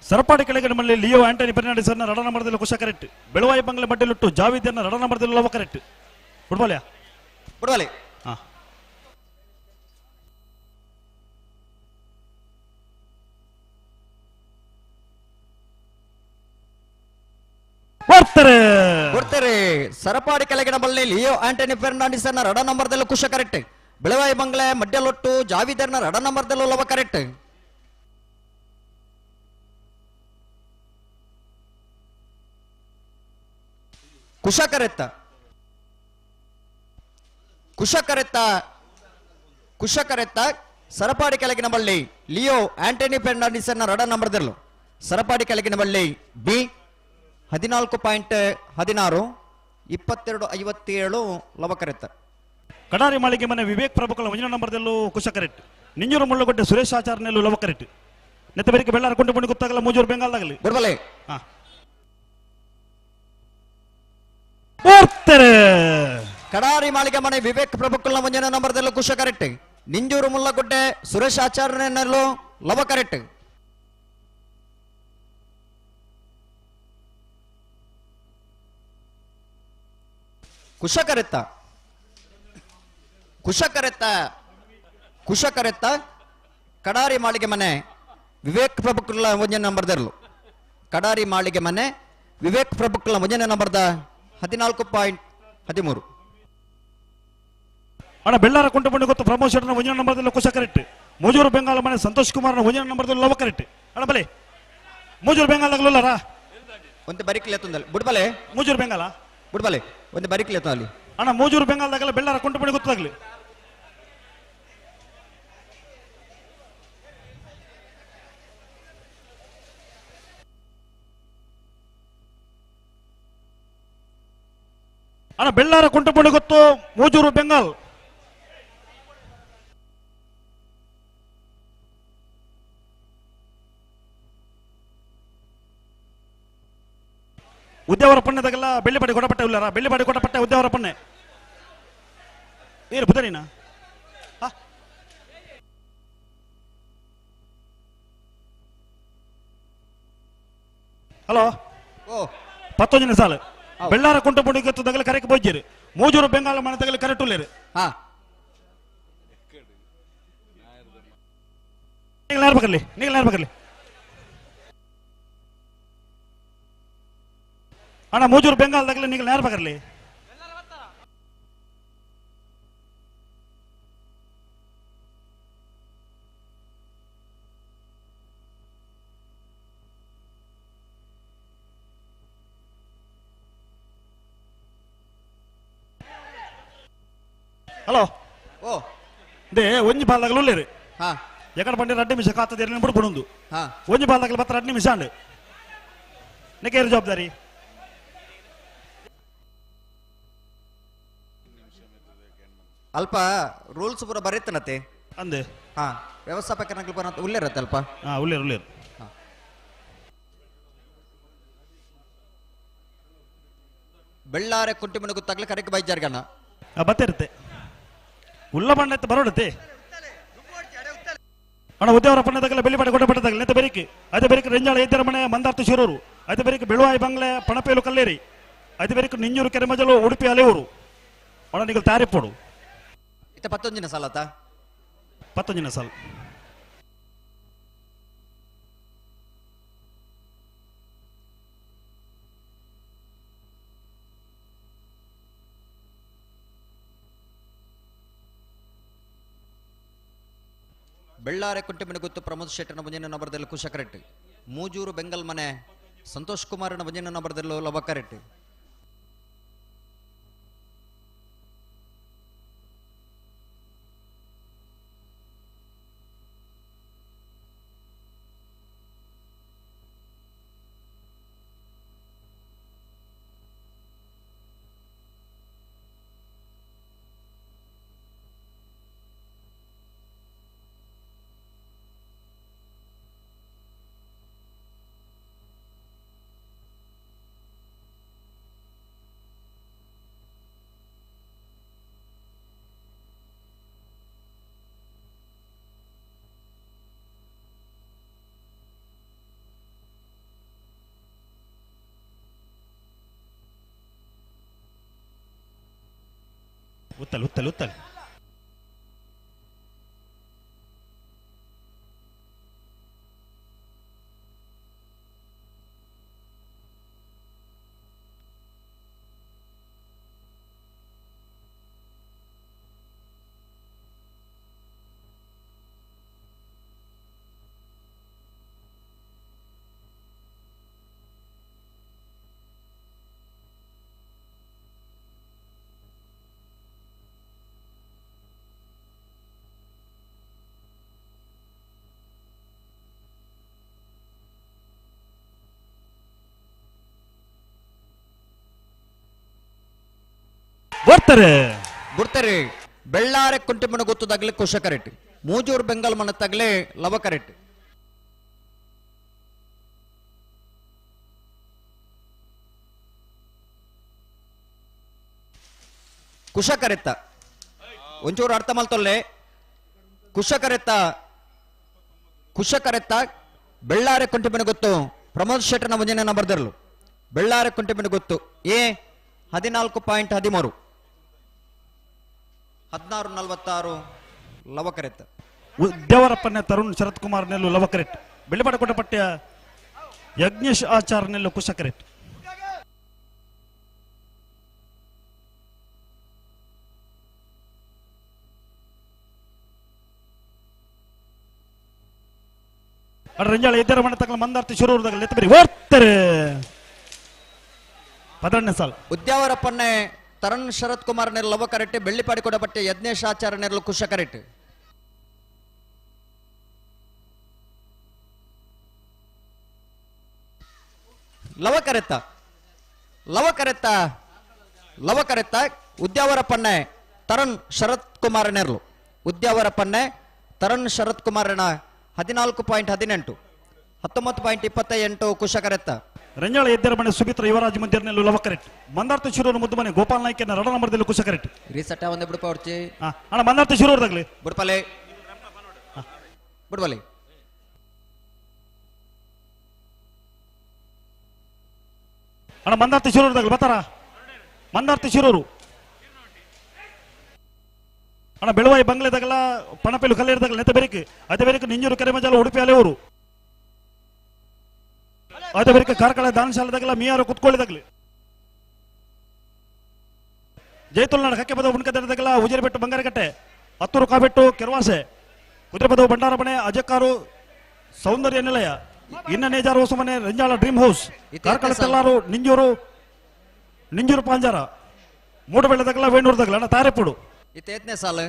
ಸರಪಾಡಿ ಕೆಳಗಡೆ ಮಲ್ಲಿ ಲಿಯೋ ಆಂಟನಿ ಫರ್ನಾಂಡಿಸ್ ಅನ್ನ ರಡ ನಂಬರ್ದಲ್ಲಿ ಕುಶ ಕರೆಕ್ಟ್. ಬೆಳವಾಯಿ ಬಂಗ್ಲೆ ಮಡ್ಡಲುಟ್ಟು ಜಾವಿದ್ ಅನ್ನ ರಡ ನಂಬರ್ದಲ್ಲಿ ಲವ ಕರೆಕ್ಟ್. ಫುಟ್ಬಾಲ್
ಫುಟ್ಬಾಲ್
ಹಾ ಬರ್ತಾರೆ
ಬರ್ತಾರೆ. ಸರಪಾಡಿ ಕೆಳಗಿನ ಬಳ್ಳಿ ಲಿಯೋ ಆಂಟನಿ ಫರ್ನಾಂಡಿಸ್ ಅನ್ನ ರಡ ನಂಬರ್ದಲ್ಲೂ ಕುಶ ಕರೆಕ್ಟ್. ಬೆಳವಾಯಿ ಬಂಗ್ಲೆ ಮಡ್ಯಲೊಟ್ಟು ಜಾವಿದರ್ನ ರಡ ನಂಬರ್ದಲ್ಲೂ ಲವ ಕರೆಕ್ಟ್. ಕುಶಕರೆತ್ತ ಕುಶಕರೆತ್ತ ಕುಶಕರೆತ್ತ ಸರಪಾಡಿ ಕೆಳಗಿನ ಬಳ್ಳಿ ಲಿಯೋ ಆಂಟನಿ ಫರ್ನಾಂಡಿಸ್ ಅನ್ನ ರಡ ನಂಬರ್ದಲ್ಲೂ ಸರಪಾಡಿ ಕೆಳಗಿನ ಬಳ್ಳಿ ಬಿ 14.16 22.57 ಲವಕರೆತ್ತ.
ಕಡಾರಿ ಮಾಳಿಗೆ ಮನೆ ವಿವೇಕ್ ಪ್ರಭುಗಳ ಒಂಜಿನ ನಂಬರ್ದಲ್ಲೂ ಕುಶ ಕರೆಕ್ಟ್. ನಿಂಜೂರು ಮುಳ್ಳಗೊಡ್ಡೆ ಸುರೇಶ್ ಆಚಾರ್ಯನಲ್ಲೂ ಲವ ಕರೆಕ್ಟ್. ನೆತ್ತ ಬೇರೆ ಬೆಳ್ಳಾರ ಕೊಂಡು ಬಂದು ಗೊತ್ತಾಗಲ್ಲ ಮೂಜೂರು ಬೆಂಗಾಲ್ದಾಗಲಿ
ಗುರುಬಲೆ
ಬರ್ತಾರೆ.
ಕಡಾರಿ ಮಾಳಿಗೆ ಮನೆ ವಿವೇಕ್ ಪ್ರಭುಕುಲ ಒಂಜಿನ ನಂಬರ್ದಲ್ಲೂ ಕುಶ ಕರೆಕ್ಟ್. ನಿಂಜೂರು ಮುಳ್ಳಗುಡ್ಡೆ ಸುರೇಶ್ ಆಚಾರ್ಯನಲ್ಲೂ ಲವ ಕರೆಕ್ಟ್. ಕುಶಕರೆತ್ತ ಕುಶಕರೆತ್ತ ಕುಶಕರೆತ್ತ ಕಡಾರಿ ಮಾಳಿಗೆ ಮನೆ ವಿವೇಕ್ ಪ್ರಭುಕುಲ ಒಂಜನ ನಂಬರ್ದರ್ಲು ಕಡಾರಿ ಮಾಳಿಗೆ ಮನೆ ವಿವೇಕ್ ಪ್ರಭುಕುಲ ಒಂಜನ ನಂಬರ್ದ 14.13.
ಅಣ್ಣ ಬೆಳ್ಳಾರ ಕೊಂಡುಬಂಡು ಗೊತ್ತು ಪ್ರಮೋದ್ ಶೆಟ್ಟನ ಒಂಜನ ನಂಬರ್ದಲ್ಲಿ ಕುಶ ಕರೆಕ್ಟ್. ಮೋಜೂರು ಬೆಂಗಾಲ ಮನೆ ಸಂತೋಷ್ ಕುಮಾರ್ನ ಒಂಜನ ನಂಬರ್ದಲ್ಲಿ ಲವ ಕರೆಕ್ಟ್. ಅಣ್ಣ ಬಲೆ ಮೋಜೂರು ಬೆಂಗಾಲದಾಗಲೂ
ಒಂದು ಬರಿಕ್ಲೆ ತುಂದಲ್ ಬುಡ್ಬಲೆ
ಮೋಜೂರು ಬೆಂಗಾಲ
ಬುಡ್ಬಲೆ ಒಂದು ಬರಿಕ್ಲೆ ಅಲ್ಲಿ
ಅಣ್ಣ ಮೋಜೂರು ಬೆಂಗಾಲದಾಗಲ್ಲ ಬೆಳ್ಳಾರ ಕೊಂಡುಬಂಡು ಗೊತ್ತಾಗ್ಲಿ. ಅಣ್ಣ ಬೆಳ್ಳಾರ ಕುಂಟಪುಂಡಿ ಗೊತ್ತು ಮೋಜೂರು ಬೆಂಗಾಲ್ ಉದ್ಯಾವರ ಪಣ್ಣೆದಾಗೆಲ್ಲ ಬೆಳ್ಳಿಪಾಡಿ ಕೊಡಪಟ್ಟೆ ಉಲ್ಲಾರ ಬೆಳ್ಳಿಪಾಡಿ ಕೊಡಪಟ್ಟೆ ಉದ್ಯಾವರ ಪಣ್ಣೆ ಏನು ಬುಧನಿನ ಹಲೋ ಪತ್ತೊಂದನೇ ಸಾಲು ಬೆಳ್ಳಾರ ಕುಂಟಪುಂಡಿ ಗೊತ್ತು ತಗಲ ಕರೆಕ್ ಬೋಜ್ಜಿರಿ ಮೂಜೂರು ಬೆಂಗಾಲ ಮನೆ ತಗಲ ಕರೆಕ್ಟ್ ಉಲ್ಲೇರಿ ನೀವು ನೇರ್ಬೇಕಲ್ಲಿ ಅಣ್ಣ ಮೂಜೂರು ಬೆಂಗಾಲದಾಗಲಿ ನೀವು ನೇರ್ಬೇಕಲ್ಲಿ ಹಲೋ
ಓ
they ಒಂಜಿ ಬಾಲ್ದಾಗಲು ಉಲ್ಲೇರಿ ಎಕಡೆ ಬಂಡಿ 2 ನಿಮಿಷ ಕಾತದ ಎರಡು ಬಿಡ್ಬುಡೊಂದು ಒಂಜಿ ಬಾಲ್ದಾಗಲು ಬತ್ತ 2 ನಿಮಿಷ ಅಂಡು ನೆಕೇರು ಜವಾಬ್ದಾರಿ
ಅಲ್ಪ ರೂಲ್ಸ್ ಪೂರ ಬರೀತನತೆ
ಅಂದೆ
ಹಾ ವ್ಯವಸ್ಥಾಪಕರ ಬರ ಉಲ್ಲೇರತ್ತೆ ಅಲ್ಪ
ಹಾ ಉಲ್ಲೇರು ಉಲ್ಲೇರು
ಬೆಳ್ಳಾರೆ ಕುಂಟಿ ಮನೆ ಗೊತ್ತಾಗ್ಲಿ ಕರೆಕ್ ಬೈಜಾರ್ಗಣ್ಣ
ಬತ್ತಿರುತ್ತೆ ಉಲ್ಲ ಬಣ್ಣ ಬರೋಡತ್ತೆ ಅಣ್ಣ ಉದ್ಯಾವರ ಪಣ್ಣದಾಗಲ ಬೆಳ್ಳಿಪಾಟ ಕೊಟ್ಟಪಟ್ಟದಾಗಲ ನೆತ್ತ ಬೆರಿಕೆ ಅದೇ ಬೆರಿಕೆ ರೆಂಜಾಳ ಎದ್ದರ ಮನೆ ಮಂದಾರ್ತಿ ಶಿರೂರು ಅದೇ ಬೆರಿಕೆ ಬೆಳುವಾಯಿ ಬಂಗ್ಲೆ ಪಣಪೇಲು ಕಲ್ಲೇರಿ ಅದೇ ಬೆರಿಕೆ ನಿಂಜೂರು ಕೆರೆಮಜಲು ಉಡುಪಿ ಅಲೆಯೂರು ಅಣ್ಣ ನೀವು ತಾರಿಪೋಡು
ಇತ್ತ ಪತ್ತೊಂಜಿನ ಸಾಲತ
ಪತ್ತೊಂಜಿನ ಸಾಲ
ಬೆಳ್ಳಾರೆ ಕುಂಟೆಮಿನ ಪ್ರಮೋದ್ ಶೆಟ್ಟನ ಬಂಜಿನ ನಂಬರ್ದಲ್ಲಿ ಕುಶಕರೆಟ್ಟಿ ಮೂಜೂರು ಬೆಂಗಲ್ ಮನೆ ಸಂತೋಷ್ ಕುಮಾರನ ಬಂಜಿನ ನಂಬರ್ದಲ್ಲಿ ಲಬಕರೆಟ್ಟಿ
ಉತ್ತಲ್ ಉತ್ತಲ್ ಉತ್ತಲ್ ಬರ್ತಾರೆ
ಬರ್ತಾರೆ ಬೆಳ್ಳಾರೆ ಕುಂಟೆಮಣ ಗೊತ್ತದಾಗಲೇ ಕುಶಕರೆಟ್ಟಿ ಮೂಜೂರು ಬೆಂಗಾಲ್ ಮನತ್ತಾಗಲೇ ಲವಕರೆಟ್ಟಿ ಕುಶಕರೆತ್ತ ಒಂಚೂರು ಅರ್ಥ ಮಲ್ತೊಲ್ಲೆ ಕುಶಕರೆತ್ತ ಕುಶಕರೆತ್ತ ಬೆಳ್ಳಾರೆ ಕುಂಟೆಮಣ ಗೊತ್ತು ಪ್ರಮೋದ್ ಶೆಟ್ಟನ ಮುಂಜಿನ ಬರ್ದಿರಲು ಬೆಳ್ಳಾರೆ ಕುಂಟೆಮಣ ಗೊತ್ತು ಎ 14.13 16.46 ಲವಕರೆತ್ತ
ಉದ್ಯಾವರಪ್ಪನ ತರುಣ್ ಶರತ್ ಕುಮಾರ್ ನೆಲ್ಲು ಲವಕರೆಟ್ ಬೆಳ್ಳಿಪಾಟ ಕೊಟ್ಟ ಪಠ್ಯ ಯಜ್ಞೇಶ್ ಆಚಾರ್ ನೆಲ್ಲು ಕುಶಕರೆಟ್ ರಂಜಾಳ ಎದ್ದರ ಮನೆ ತಕ್ಕಲ ಮಂದಾರ್ತಿ ಶುರುದಾಗ ಎತ್ತಬರಿ ಓಡ್ತಾರೆ ಪದರನೇ ಸಾಲ
ಉದ್ಯಾವರಪ್ಪನ್ನೇ ತರುಣ್ ಶರತ್ ಕುಮಾರ್ ನೆರಳು ಲವಕರೆಟ್ಟಿ ಬೆಳ್ಳಿಪಾಡಿ ಕೊಡಪಟ್ಟೆ ಯಜ್ಞೇಶ್ ಆಚಾರ್ಯ ನೆರಳು ಕುಶಕರೆಟ್ಟಿ ಲವಕರೆತ್ತ ಲವಕರೆತ್ತ ಲವಕರೆತ್ತ ಉದ್ಯಾವರಪ್ಪನ್ನೇ ತರುಣ್ ಶರತ್ ಕುಮಾರ್ ನೆರಳು ಉದ್ಯಾವರಪ್ಪನ್ನೇ ತರುಣ್ ಶರತ್ ಕುಮಾರನ 14.18 19.28 ಕುಶಕರೆತ್ತ
ರಂಜಾಳ ಎದ್ದರ ಮನೆ ಸುಮಿತ್ರ ಯುವರಾಜ್ ಮಂದಿರನಲ್ಲಿ ಲವಕರೆಟ್ ಮಂದಾರ್ತಿ ಶಿರೂರು ಮುದ್ದು ಮನೆ ಗೋಪಾಲ್ ನಾಯ್ಕನ ರಡ ನಂಬರ್ದಲ್ಲಿ ಕುಶಕರೆಟ್
ರೀಸೆಟ್ ಒಂದೇ ಬಿಡುಪ ಹೊರ್ಚಿ
ಅಣ್ಣ ಮಂದಾರ್ತಿ ಶಿರೂರ್ದಾಗ್ಲಿ
ಬಿಡ್ಪಲೆ ಬಿಡ್ಬಲಿ
ಅಣ್ಣ ಮಂದಾರ್ತಿ ಶಿರೂರ್ದಾಗ್ಲಿ ಬರ್ತಾರ ಮಂದಾರ್ತಿ ಶಿರೂರು ಅಣ್ಣ ಬೆಳವಾಯಿ ಬಂಗ್ಲೆದಾಗಲ ಪಣಪೇಲು ಕಲ್ಲೇರ್ದಾಗಲ ನೆತ್ತ ಬೆರಿಕೆ ಅದೇ ಬೆರಿಕೆ ನಿಂಜೂರು ಕೆರೆಮಜಾಲ ಉಡುಪಿ ಅಲೆಯೂರು ಅದೇ ಬೆರಿಕೆ ಕಾರ್ಕಳ ದಾನಶಾಲೆದಾಗಲ ಮಿಯಾರು ಕುತ್ಕೊಳ್ಳಿದಾಗಲಿ ಜೈತುಲ್ನಾಡು ಕಕ್ಕೆಪದ ಉಣ್ಕದೆರದಾಗಲ ಉಜಿರೆಬೆಟ್ಟು ಬಂಗಾರಕಟ್ಟೆ ಹತ್ತೂರು ಕಾಬೆಟ್ಟು ಕೆರವಾಸೆ ಕುದುರೆಪದವು ಭಂಡಾರಮನೆ ಅಜಕ್ಕಾರು ಸೌಂದರ್ಯ ನಿಲಯ ಇನ್ನ ನೇಜಾರು ಹೊಸಮನೆ ರಂಜಾಳ ಡ್ರೀಮ್ ಹೌಸ್ ಕಾರ್ಕಳ ತೆಲ್ಲಾರು ನಿಂಜೂರು ನಿಂಜೂರು ಪಾಂಜಾರ ಮೂಡಬೆಳ್ಳದಾಗಲ ವೇಣೂರ್ದಾಗಲ ಅಣ್ಣ ತಾರೆಪುಡು
ಇತ್ತೇತನೇ ಸಾಲು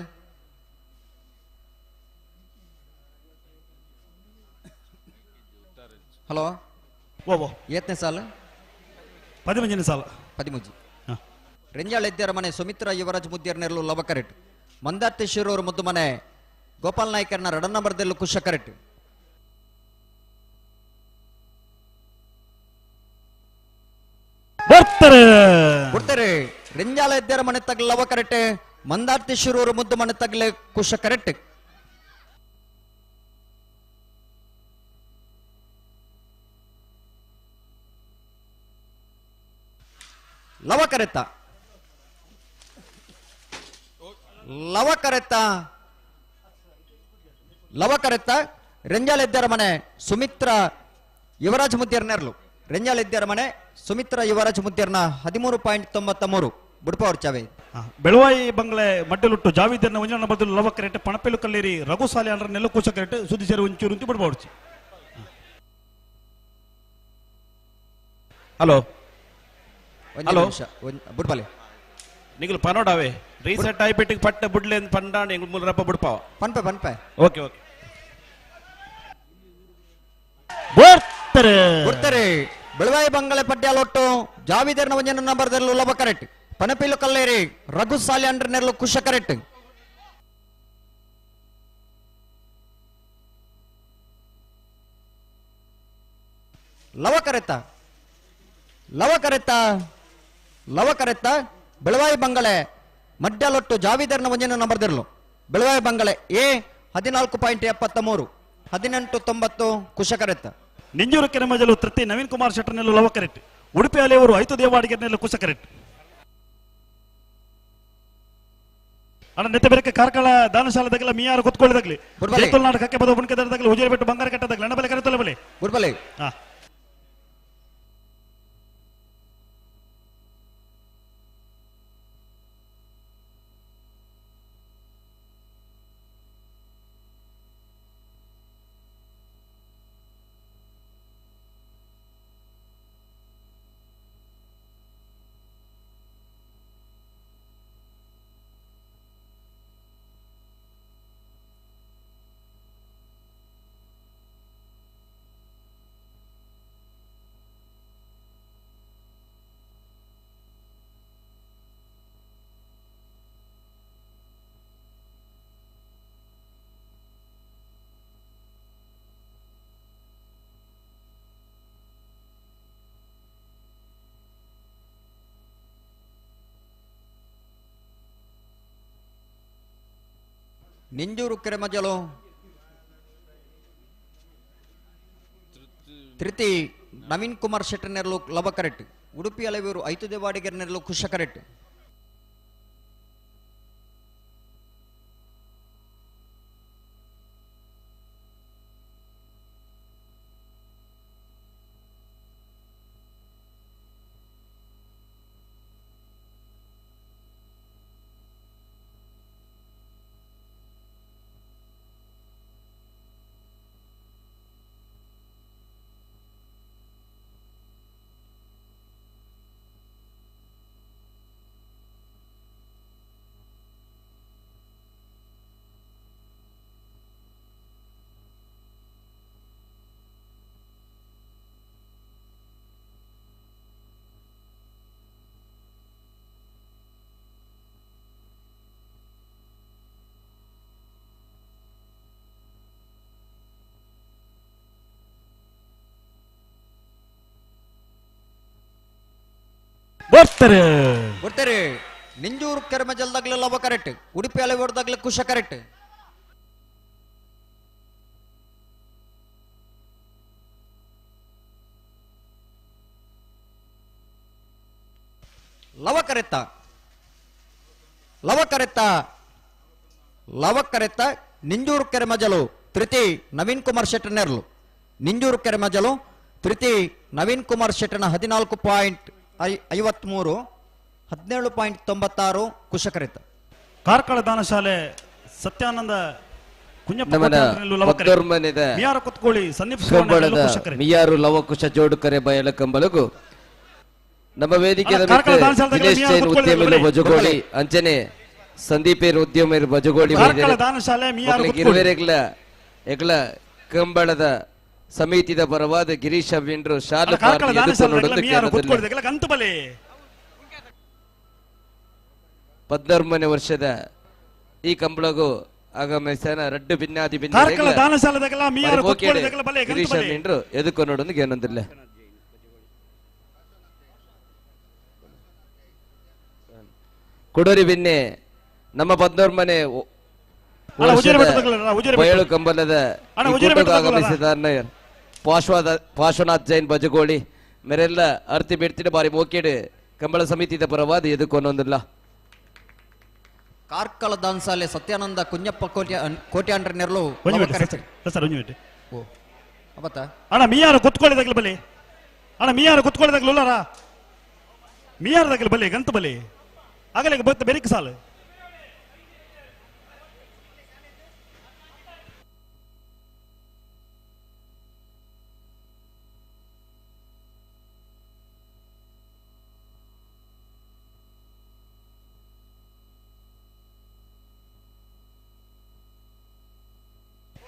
ಹಲೋ
ಓ
ಏತನೇ ಸಾಲು
ಪದಿಮೂಜನೇ ಸಾಲ
ಪದಿಮೂಜಿ ರೆಂಜಾಳ ಎದ್ದರ ಮನೆ ಸುಮಿತ್ರ ಯುವರಾಜ್ ಮುದ್ದಿಯರ್ ನೆರಳು ಲವಕರೆಟ್ ಮಂದಾರ್ತಿ ಶಿರೂರು ಮುದ್ದು ಮನೆ ಗೋಪಾಲ್ ನಾಯ್ಕರ್ನ ರಡನ್ನ ಬರ್ದೆಲ್ಲು ಕುಶಕರೆಟ್
ಬರ್ತಾರೆ
ಬರ್ತಾರೆ ರೆಂಜಾಳ ಎದ್ದರ ಮನೆ ತಗ್ಲ ಲವಕರೆಟ್ ಮಂದಾರ್ತಿ ಶಿರೂರು ಮುದ್ದು ಮನೆ ತಗ್ಲೆ ಕುಶಕರೆಟ್ ಲವಕರೆತ್ತ ಲವಕರೆತ್ತ ಲವಕರೆತ್ತ ರೆಂಜಾಲೆದ್ದರ ಮನೆ ಸುಮಿತ್ರ ಯುವರಾಜ್ ಮುದ್ಯರ್ನೆರ್ಲು ರೆಂಜಾಲೆದ್ದರ ಮನೆ ಸುಮಿತ್ರ ಯುವರಾಜ್ ಮುದ್ಯರ್ನ 13.93 ಬುಡ್ಪ ಚಾವೆ.
ಬೆಳವಾಯಿ ಬಂಗ್ಲೆ ಮಡ್ಡಲುಟ್ಟು ಜಾವಿದ್ದನ್ನ ಒಂಜನ ಬದಲು ಲವಕರೆಟ್ ಪಣಪೆಲು ಕಲ್ಲೇರಿ ರಘು ಸಾಲೆ ಅಂಡ್ರ ನೆಲ್ಲು ಕೂಚಕರೆಟ್ ಸುದ್ದಿ ಸೇರಿ ಒಂಚೂರು ಅಂತಿ ಬುಡ್ಪ ಹೊರ್ಚಿ.
ಹಲೋ
ಹಲೋ ಬುಡ್ಪಲೆ
ನಿಗಲು ಪನೋಡಾವೆ ರೀಸೆಟ್ ಆಯ್ಪಿಟ್ಟಿಗೆ ಪಟ್ಟ ಬುಡ್ಲೆ ಪಂಡಾಣ ಎಂಗ್ ಮುಲ್ರಪ್ಪ ಬುಡ್ಪಾವ
ಪನ್ಪೆ ಪನ್ಪೆ.
ಓಕೆ ಓಕೆ
ಬರ್ತಾರೆ
ಬರ್ತಾರೆ. ಬೆಳವಾಯಿ ಬಂಗಲೆ ಪಡ್ಯಾಲೊಟ್ಟು ಜಾವಿದರ್ನ ಒಂಜನ ನಂಬರ್ ದೆಲ್ಲು ಲವ ಕರೆಕ್ಟ್ ಪನಪಿಲು ಕಲ್ಲೇರಿ ರಘು ಸಾಲೆ ಅಂಡ್ರ ನೆರ್ಲು ಕುಶ ಕರೆಕ್ಟ್. ಲವ ಕರೆತ್ತ ಲವ ಕರೆತ್ತ ಲವ ಕರೆತ್ತ ಬೆಳವಾಯಿ ಬಂಗಲೆ ಮಡ್ಯಾಲೊಟ್ಟು ಜಾವಿದರ್ನ ಒಂಜನ ನಂಬರ್ ದೆರ್ಲು ಬೆಳವಾಯಿ ಬಂಗಲೆ ಎ 14.73 18.90 ಕುಶ ಕರೆತ್ತ.
ನಿಂಜೂರು ಕೆರೆಮಜಲು ತೃತಿ ನವೀನ್ ಕುಮಾರ್ ಶೆಟ್ಟರ್ನೆಲ್ಲು ಲವ ಕರೆಕ್ಟ್ ಉಡುಪಿ ಅಲೆಯವರು ಐತು ದೇವಾಡಿಗೆರ್ನೆಲ್ಲು ಕುಶ ಕರೆಕ್ಟ್. ಅಣ್ಣ ನೆತ್ತೆ ಬೆರಕೆ ಕಾರ್ಕಳ ದಾನಶಾಲೆದಾಗಲ ಮಿಯಾರು ಕುತ್ಕೊಳ್ಳಿದಾಗಲಿ ಜೈತುಲ್ನಾಡು ಕಕ್ಕೆ ಬದ ಬುಣ್ಕೆದಾಗಲಿ ಉಜಿರೆ ಬಿಟ್ಟು ಬಂಗಾರ ಕಟ್ಟದಾಗಲಿ ಅಣ್ಣ ಬಲೆ ಕರೆತೊಲೆ ಬಲೆ
ಗುಡ್ಬಲೆ.
ಹಾ
ನಿಂಜೂರು ಕೆರೆಮಜಲು ತೃತಿ ನವೀನ್ ಕುಮಾರ್ ಶೆಟ್ಟರ್ನೆರ್ಲು ಲವ ಕರೆಕ್ಟ್ ಉಡುಪಿ ಅಲೆವೀರು ಐತು ದೇವಾಡಿಗೆರ್ನೆರ್ಲು ಕುಶ ಕರೆಕ್ಟ್.
ಬರ್ತಾರೆ
ಬರ್ತಾರೆ. ನಿಂಜೂರು ಕೆರೆಮಜಲ್ದಾಗ್ಲೆ ಲವ ಕರೆಕ್ಟ್ ಉಡುಪಿ ಅಲೆವರ್ದಾಗ್ಲೆ ಕುಶ ಕರೆಕ್ಟ್. ಲವ ಕರೆತ್ತ ಲವ ಕರೆತ್ತ ಲವ ಕರೆತ್ತ ನಿಂಜೂರು ಕೆರೆಮಜಲು ತೃತಿ ನವೀನ್ ಕುಮಾರ್ ಶೆಟ್ಟರ್ನೆರ್ಲು ನಿಂಜೂರು ಕೆರೆಮಜಲು ತೃತಿ ನವೀನ್ ಕುಮಾರ್ ಶೆಟ್ಟರ್ನ 14.53 17.96 ಕುಶಕರಿತ.
ಕಾರ್ಕಳ ದಾನಶಾಲೆ ಸತ್ಯಾನಂದ ಕುಂಜಪ್ಪ ಕುತ್ಕೊಳ್ಳಿ ಸನ್ನಿಪ್
ಮಿಯಾರು ಲವಕುಶ ಜೋಡುಕರೆ ಬಯಲ ಕಂಬಲಗು ನಮ್ಮ ವೇದಿಕೆ ದಿನೇಶ್ ಜೈನ್ ಉದ್ಯಮಿಲು ಬಜಗೋಳಿ ಅಂಚನೆ ಸಂದೀಪೇರ್ ಉದ್ಯಮಿರು ಬಜಗೋಳಿ ಇರುವೆರೆಗ್ಲ ಎಗ್ಲ ಕಂಬಳದ ಸಮಿತಿದ ಪರವಾದ ಗಿರೀಶ್ ಅವಿಂಡ್ರು ಶಾಲು ಪದ್ಮನೆ ವರ್ಷದ ಈ ಕಂಬಳಗು ಆಗಮಿಸನ ರಡ್ಡು ಭಿನ್ನಾದಿ ಗಿರೀಶ್ ಅವಿಂಡ್ರು ಎದುಕು ನೋಡೋದಕ್ಕೆ ಏನೊಂದಿಲ್ಲ. ಕುಡೋರಿ ಬಿನ್ನೆ ನಮ್ಮ ಪದ್ಮನೆ ಬಯಲು ಕಂಬಲದ ಆಗಮಿಸಿದ ಪಾರ್ಶ್ವನಾಥ್ ಜೈನ್ ಬಜಗೋಳಿ ಮೇರೆಲ್ಲ ಅರ್ತಿ ಬಿಡ್ತೀನಿ ಬಾರಿ ಮೋಕೇಡು ಕಂಬಳ ಸಮಿತಿದ ಪರವಾದ ಎದುಕೊನೊಂದಿಲ್ಲ.
ಕಾರ್ಕಳ ದಾನ್ಸಾಲೆ ಸತ್ಯಾನಂದ ಕುഞ്ഞಪ್ಪ ಕೋಟ್ಯಾಂಡ್ರ ನೆರಳು.
ಅಣ್ಣ ಮೀಯಾರು ಕುತ್ಕೊಳ್ಳಿದಾಗಲಿ ಬಲಿ, ಅಣ್ಣ ಮೀಯಾರು ಕುತ್ಕೊಳ್ಳಿದಾಗಲಿ ಉಲ್ಲಾರ ಮೀಯಾರದಾಗಲಿ ಬಲಿ ಗಂತ ಬಲಿ ಆಗಲೇ ಬತ್ತ ಬೆರಿಕ್ ಸಾಲು.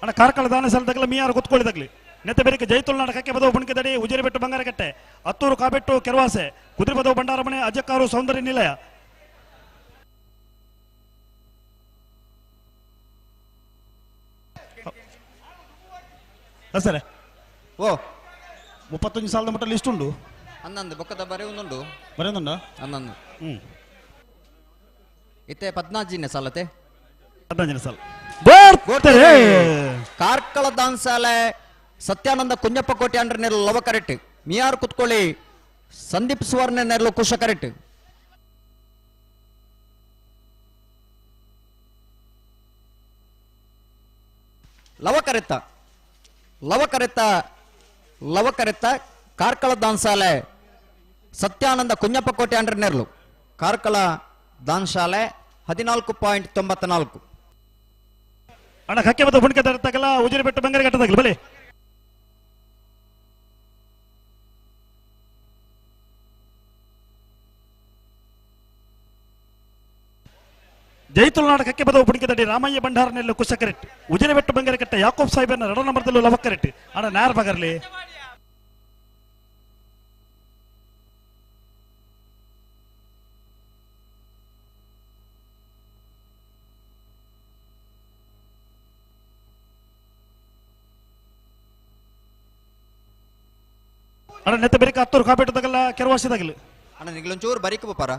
ಅಣ್ಣ ಕಾರ್ಕಳ ದಾನ ಸಲದಾಗಲ ಮೀಯಾರು ಕುತ್ಕೊಳ್ಳಿದಾಗಲಿ ನೆತ್ತ ಬೇರಿಕೆ ಜೈತುಲ್ನಾಡ ಕಕ್ಕೆ ಬದವು ಬುಣಕದಡಿ ಉಜಿರೆಬೆಟ್ಟು ಬಂಗಾರಕಟ್ಟೆ ಅತ್ತೂರು ಕಾಬೆಟ್ಟು ಕೆರವಾಸೆ ಕುದುರೆಬದವು ಭಂಡಾರಮನೆ ಅಜ್ಜಕ್ಕಾರು ಸೌಂದರ್ಯ ನಿಲಯ. ಸರ್
ಓ
31 ಸಾಲದ ಮಟ್ಟ ಲಿಸ್ಟ್ ಉಂಡು.
ಹನ್ನೊಂದು ಬೊಕ್ಕದ ಬರೆ ಒಂದುಂಡು
ಬರೆಯುಂಡ
11. ಇತ್ತೆ 14ನೇ ಸಾಲತೆ
14ನೇ ಸಾಲ.
ಕಾರ್ಕಳ ದಾನ್ಸಾಲೆ ಸತ್ಯಾನಂದ ಕುഞ്ഞಪ್ಪ ಕೋಟ್ಯಾಂಡ್ರ ನೆರಳು ಲವ ಕರೆಕ್ಟ್, ಮಿಯಾರ್ ಕುತ್ಕೊಳ್ಳಿ ಸಂದೀಪ್ ಸುವರ್ಣ ನೆರಳು ಕುಶ ಕರೆಕ್ಟ್. ಲವ ಕರೆತ್ತ ಲವ ಕರೆತ್ತ ಲವ ಕರೆತ್ತ ಕಾರ್ಕಳ ದಾನ್ಸಾಲೆ ಸತ್ಯಾನಂದ ಕುഞ്ഞಪ್ಪ ಕೋಟ್ಯಾಂಡ್ರ ನೆರಳು ಕಾರ್ಕಳ ದಾನ್ಶಾಲೆ 14.94.
ಅಣ್ಣ ಕಕ್ಕೆ ಬದ ಬುಣಕೆ ತಗಲ ಉಜಿರೆಬೆಟ್ಟು ಬಂಗಾರಘಟ್ಟದಾಗಲಿ ಬಲಿ. ಜೈತುಲ್ನಾಡ ಕಕ್ಕೆ ಬದವು ಬುಣಕೆದಡಿ ರಾಮಯ್ಯ ಭಂಡಾರನೆಲ್ಲ ಕುಶಕರೆಟ್ಟಿ ಉಜಿರೆಬೆಟ್ಟು ಬಂಗಾರಕಟ್ಟೆ ಯಾಕೋಬ್ ಸಾಹೇಬನ ಎರಡ ನಂಬರ್ದಲ್ಲೂ ಲವಕರೆಟ್ಟಿ. ಅಣ್ಣ ನಾರ್ ಬಗರ್ಲಿ ಅಣ್ಣ ನೆತ್ತ ಬೆರಿಕ ಹತ್ತೂರು ಕಾಪೇಟದಾಗಲ್ಲ ಕೆರವಾಸದಾಗಲಿ.
ಅಣ್ಣ ನಿಗ್ಲೊಂಚೂರು ಬರಿಕ ಬೋಪಾರ.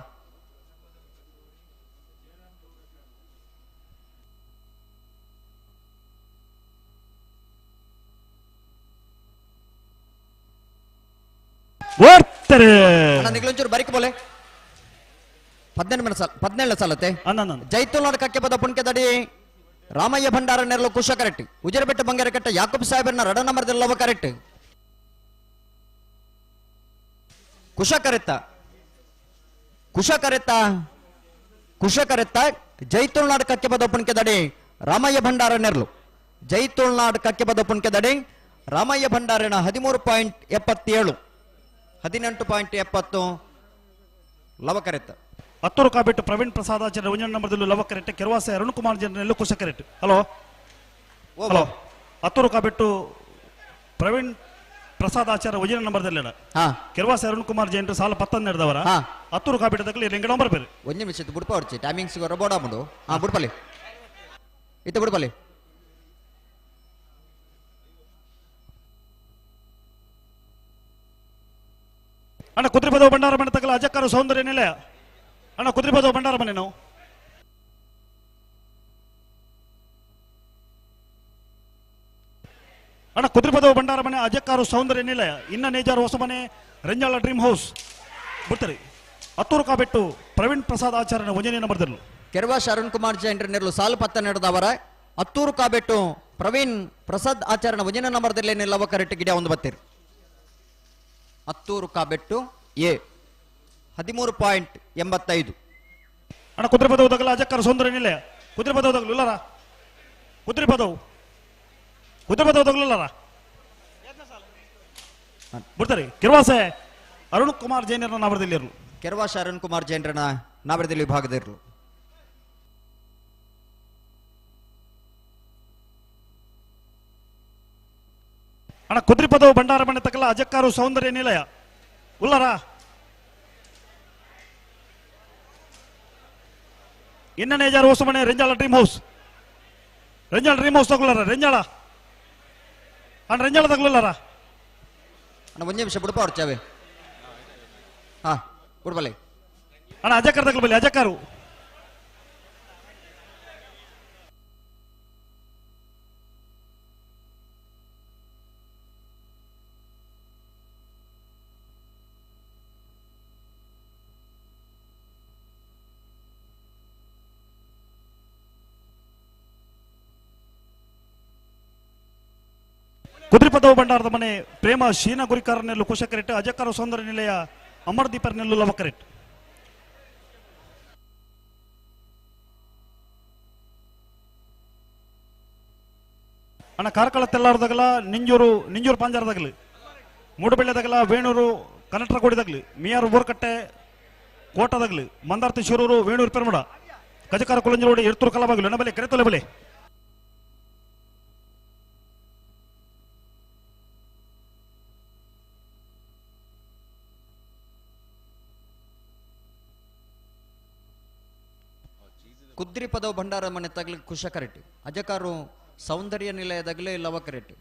ಅಣ್ಣ ನಿಗ್ಲೊಂಚೂರು ಬರಿಕ ಬೋಲೆ. 18 ಸಾಲ 17 ಸಾಲತೆ. ಜೈತುಲ್ನಾಡ ಕಕ್ಕೆ ಪದ ಪುಣ್ಕೆದಡಿ ರಾಮಯ್ಯ ಭಂಡಾರ ನೆರಳು ಕುಶ ಕರೆಕ್ಟ್, ಉಜಿರೆಬೆಟ್ಟ ಬಂಗಾರಕಟ್ಟೆ ಯಾಕೂಬ್ ಸಾಹೇಬರ್ನ ರಡ ನಂಬರ್ದಲ್ಲವ ಕರೆಕ್ಟ್. ಕುಶ ಕರೆತ್ತ ಕುಶ ಕರೆತ್ತ ಕುಶ ಕರೆತ್ತ ಜೈತುಲ್ನಾಡ್ ಕಕ್ಕೆ ಪದ ಪುಣ್ಕೆದಡಿ ರಾಮಯ್ಯ ಭಂಡಾರ ನೆರಳು ಜೈತುಲ್ನಾಡ್ ಕಕ್ಕೆ ಪದ ಪುಣ್ಕೆದಡಿ ರಾಮಯ್ಯ ಭಂಡಾರನ 13.77 18.70 ಲವ ಕರೆತ್ತ.
ಹತ್ತೂರು ಕಾಬೆಟ್ಟು ಪ್ರವೀಣ್ ಪ್ರಸಾದ್ ಆಚಾರ್ಯ ಒಂಜನ ನಂಬರ್ದಲ್ಲೂ ಲವ ಕರೆಕ್ಟ್, ಕೆರವಾಸೆ ಅರುಣ್ ಕುಮಾರ್ ಜನರಲ್ಲೂ ಕುಶ ಕರೆಕ್ಟ್. ಹಲೋ ಹಲೋ ಹತ್ತೂರು ಕಾಬೆಟ್ಟು ಪ್ರವೀಣ್ ಪ್ರಸಾದ್ ಆಚಾರ್ಯ ಒಂಜನ ನಂಬರ್ದಲ್ಲಿ ಕೆರವಾಸೆ ಅರುಣ್ ಕುಮಾರ್ ಜೈನರು ಸಾಲ 19 ನಡೆದವರ ಹತ್ತೂರು ಕಾಬೆಟ್ಟದಾಗಲಿ ಲಿಂಗಡ ನಂಬರ್ ಬೇರೆ.
ಒಂದು ನಿಮಿಷ ಬುಡ್ಪ ಹೊಡ್ಚಿ ಟೈಮಿಂಗ್ಸ್ ಬೋಡ ಮುಂಡು. ಹಾ ಬುಡ್ಪಲ್ಲಿ ಇತ್ತ ಬುಡ್ಪಲ್ಲಿ.
ಅಣ್ಣ ಕುದುರೆಬದವು ಭಂಡಾರ ಮನೆ ತಗಲ ಅಜಕ್ಕಾರ ಸೌಂದರ್ಯ ನಿಲಯ. ಅಣ್ಣ ಕುದುರೆಬದವು ಭಂಡಾರ ಮನೆ ನಾವು ಅಣ್ಣ ಕುದುರೆಬದವು ಭಂಡಾರ ಮನೆ ಅಜಕ್ಕಾರು ಸೌಂದರ್ಯ ನಿಲಯ ಇನ್ನ ನೇಜಾರು ಹೊಸಮನೆ ರಂಜಾಳ ಡ್ರೀಮ್ ಹೌಸ್ ಬಿಡ್ತಾರೆ. ಹತ್ತೂರು ಕಾಬೆಟ್ಟು ಪ್ರವೀಣ್ ಪ್ರಸಾದ್ ಆಚಾರ್ಯನ ಒಂಜನೇ ನಂಬರ್ದಲ್ಲೂ
ಕೆರವಾಶ್ ಅರುಣ್ ಕುಮಾರ್ ಜೈನ್ರ ನೆರಳು ಸಾಲು ಪತ್ತ ನಡೆದವರ ಹತ್ತೂರು ಕಾಬೆಟ್ಟು ಪ್ರವೀಣ್ ಪ್ರಸಾದ್ ಆಚಾರ್ಯನ ಒಂಜನೇ ನಂಬರ್ದಲ್ಲಿ ನಿಲ್ಲವ ಕರೆಕ್ಟ್ ಗಿಡ ಒಂದು ಬತ್ತೀರಿ. ಹತ್ತೂರು ಕಾಬೆಟ್ಟು ಎ 13.85.
ಅಣ್ಣ ಕುದುರೆಬದವು ತಗಲ ಅಜಕ್ಕಾರ ಸೌಂದರ್ಯ ನಿಲಯ ಕುದುರೆಬದವು ತಗಲು ಇಲ್ಲಾರ ಕುದುರೆಬದವು ಕುದುರೆಬದವು ತಗಲಿಲ್ಲಾರ ಬಿಡ್ತಾರೆ. ಕೆರವಾಸೆ ಅರುಣ್ ಕುಮಾರ್ ಜೈನರನ್ನ ನಾವರದಲ್ಲಿ ಇರಲು
ಕೆರವಾಸೆ ಅರುಣ್ ಕುಮಾರ್ ಜೈನರನ್ನ ನಾವರದಲ್ಲಿ ವಿಭಾಗದಿರಲು.
ಅಣ್ಣ ಕುದುರೆಪದವು ಭಂಡಾರ ಮನೆ ತಕಲ ಅಜಕ್ಕಾರು ಸೌಂದರ್ಯ ನಿಲಯ ಉಲ್ಲಾರ ಇನ್ನ Nejar Hosamane Renjala dream house Renjala dream house ತಗೊಳ್ಳಾರ Renjala ಅಣ್ಣ ರೆಂಜಾಳ ತಗೊಳ್ಳಾರ.
ಅಣ್ಣ ಒಂದು ನಿಮಿಷ ಬುಡಪ ಅವ್ರು ಚಾವೆ. ಹಾ ಬುಡ್ಬಲ್ಲಿ
ಅಣ್ಣ ಅಜಕ್ಕಾರ ತಗೊಳ್ಬಲ್ಲಿ ಅಜಕ್ಕಾರು. ಕುದ್ರಿಪದವು ಭಂಡಾರದ ಮನೆ ಪ್ರೇಮ ಶೀನ ಗುರಿಕಾರನೆಲ್ಲು ಕುಶಕರೆಟ್ ಅಜಕಾರ ಸೌಂದರ್ಯ ನಿಲಯ ಅಮರ್ದೀಪರ್ನೆಲ್ಲು ಲವಕರೆಟ್. ಅಣ್ಣ ಕಾರ್ಕಳ ತೆಲ್ಲಾರದಾಗಲ ನಿಂಜೂರು ನಿಂಜೂರು ಪಾಂಜಾರದಾಗಲಿ ಮೂಡುಬೆಳ್ಳೆದಾಗಲ ವೇಣೂರು ಕನಟ್ರಗೋಡಿದಾಗಲಿ ಮಿಯಾರು ಬೋರ್ಕಟ್ಟೆ ಕೋಟದಾಗಲಿ ಮಂದಾರ್ತಿ ಶಿರೂರು ವೇಣೂರು ಪೆರ್ಮಡ ಕಜಕಾರ ಕುಲಂಜರೋಡಿ ಎರ್ತೂರು ಕಲಬಾಗಲು ಎಣ್ಣಬಲೆ ಕರೆತೊಲೆ ಬಲೆ.
ಕುದ್ರಿಪದವು ಭಂಡಾರ ಮನೆ ತಗಲಿ ಕುಶಕರೆಟ್ ಅಜಕಾರು ಸೌಂದರ್ಯ ನಿಲಯದಾಗಲೇ ಲವಕರೆಟ್.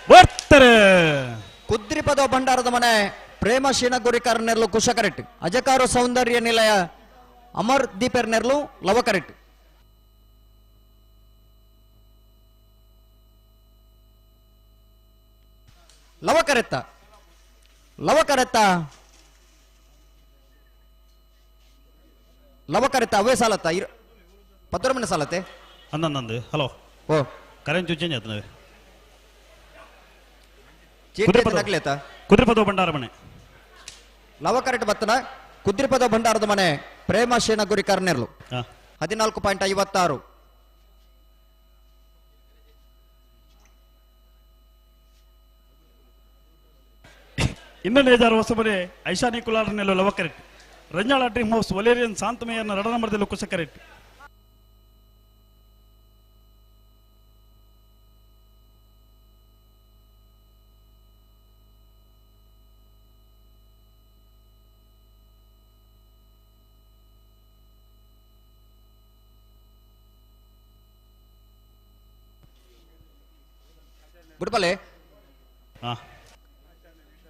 ಬರ್ತಾರೆ
ಕುದ್ರಿಪದವು ಭಂಡಾರದ ಮನೆ ಪ್ರೇಮ ಶೀನ ಗುರಿಕಾರ ನೆರಳು ಕುಶಕರೆಟ್ ಅಜಕಾರು ಸೌಂದರ್ಯ ನಿಲಯ ಅಮರ್ ದೀಪರ್ ನೆರಳು ಲವಕರೆಟ್. ಲವಕರೆತ್ತ ಲವಕರೆತ್ತ ಲವಕರೆತ್ತ ಅವೇ ಸಾಲತ್ತ ಪತ್ರ ಮನೆ ಸಾಲತ್ತೆ
ಅಂದಂದು. ಹಲೋ
ಓ
ಕರೆಂಟ್ ಚೇಂಜ್ ಆಯ್ತು. ಕುದ್ರಿಪದವು ಭಂಡಾರ ಮನೆ
ಲವಕರೆಟ್ ಬತ್ತನ ಕುದ್ರಿಪದ ಭಂಡಾರದ ಮನೆ ಪ್ರೇಮ ಶೇನ ಗುರಿಕಾರ ನೆರಳು 14.56.
ಇನ್ನೊಂದು ಏಜಾರು ಹೊಸಬರೆ ಐಶಾನಿ ಕುಲಾರನೆಲ್ಲ ಲವಕರೆಟ್ ರಂಜಾಳ ಡ್ರೀಮ್ ಹೌಸ್ ವಲೇರಿಯನ್ ಶಾಂತಮಯ್ಯನ ರಡನ ಮರದಲ್ಲಿ ಕುಶಕರೆಟ್.
ಬಿಡ್ಬಲೆ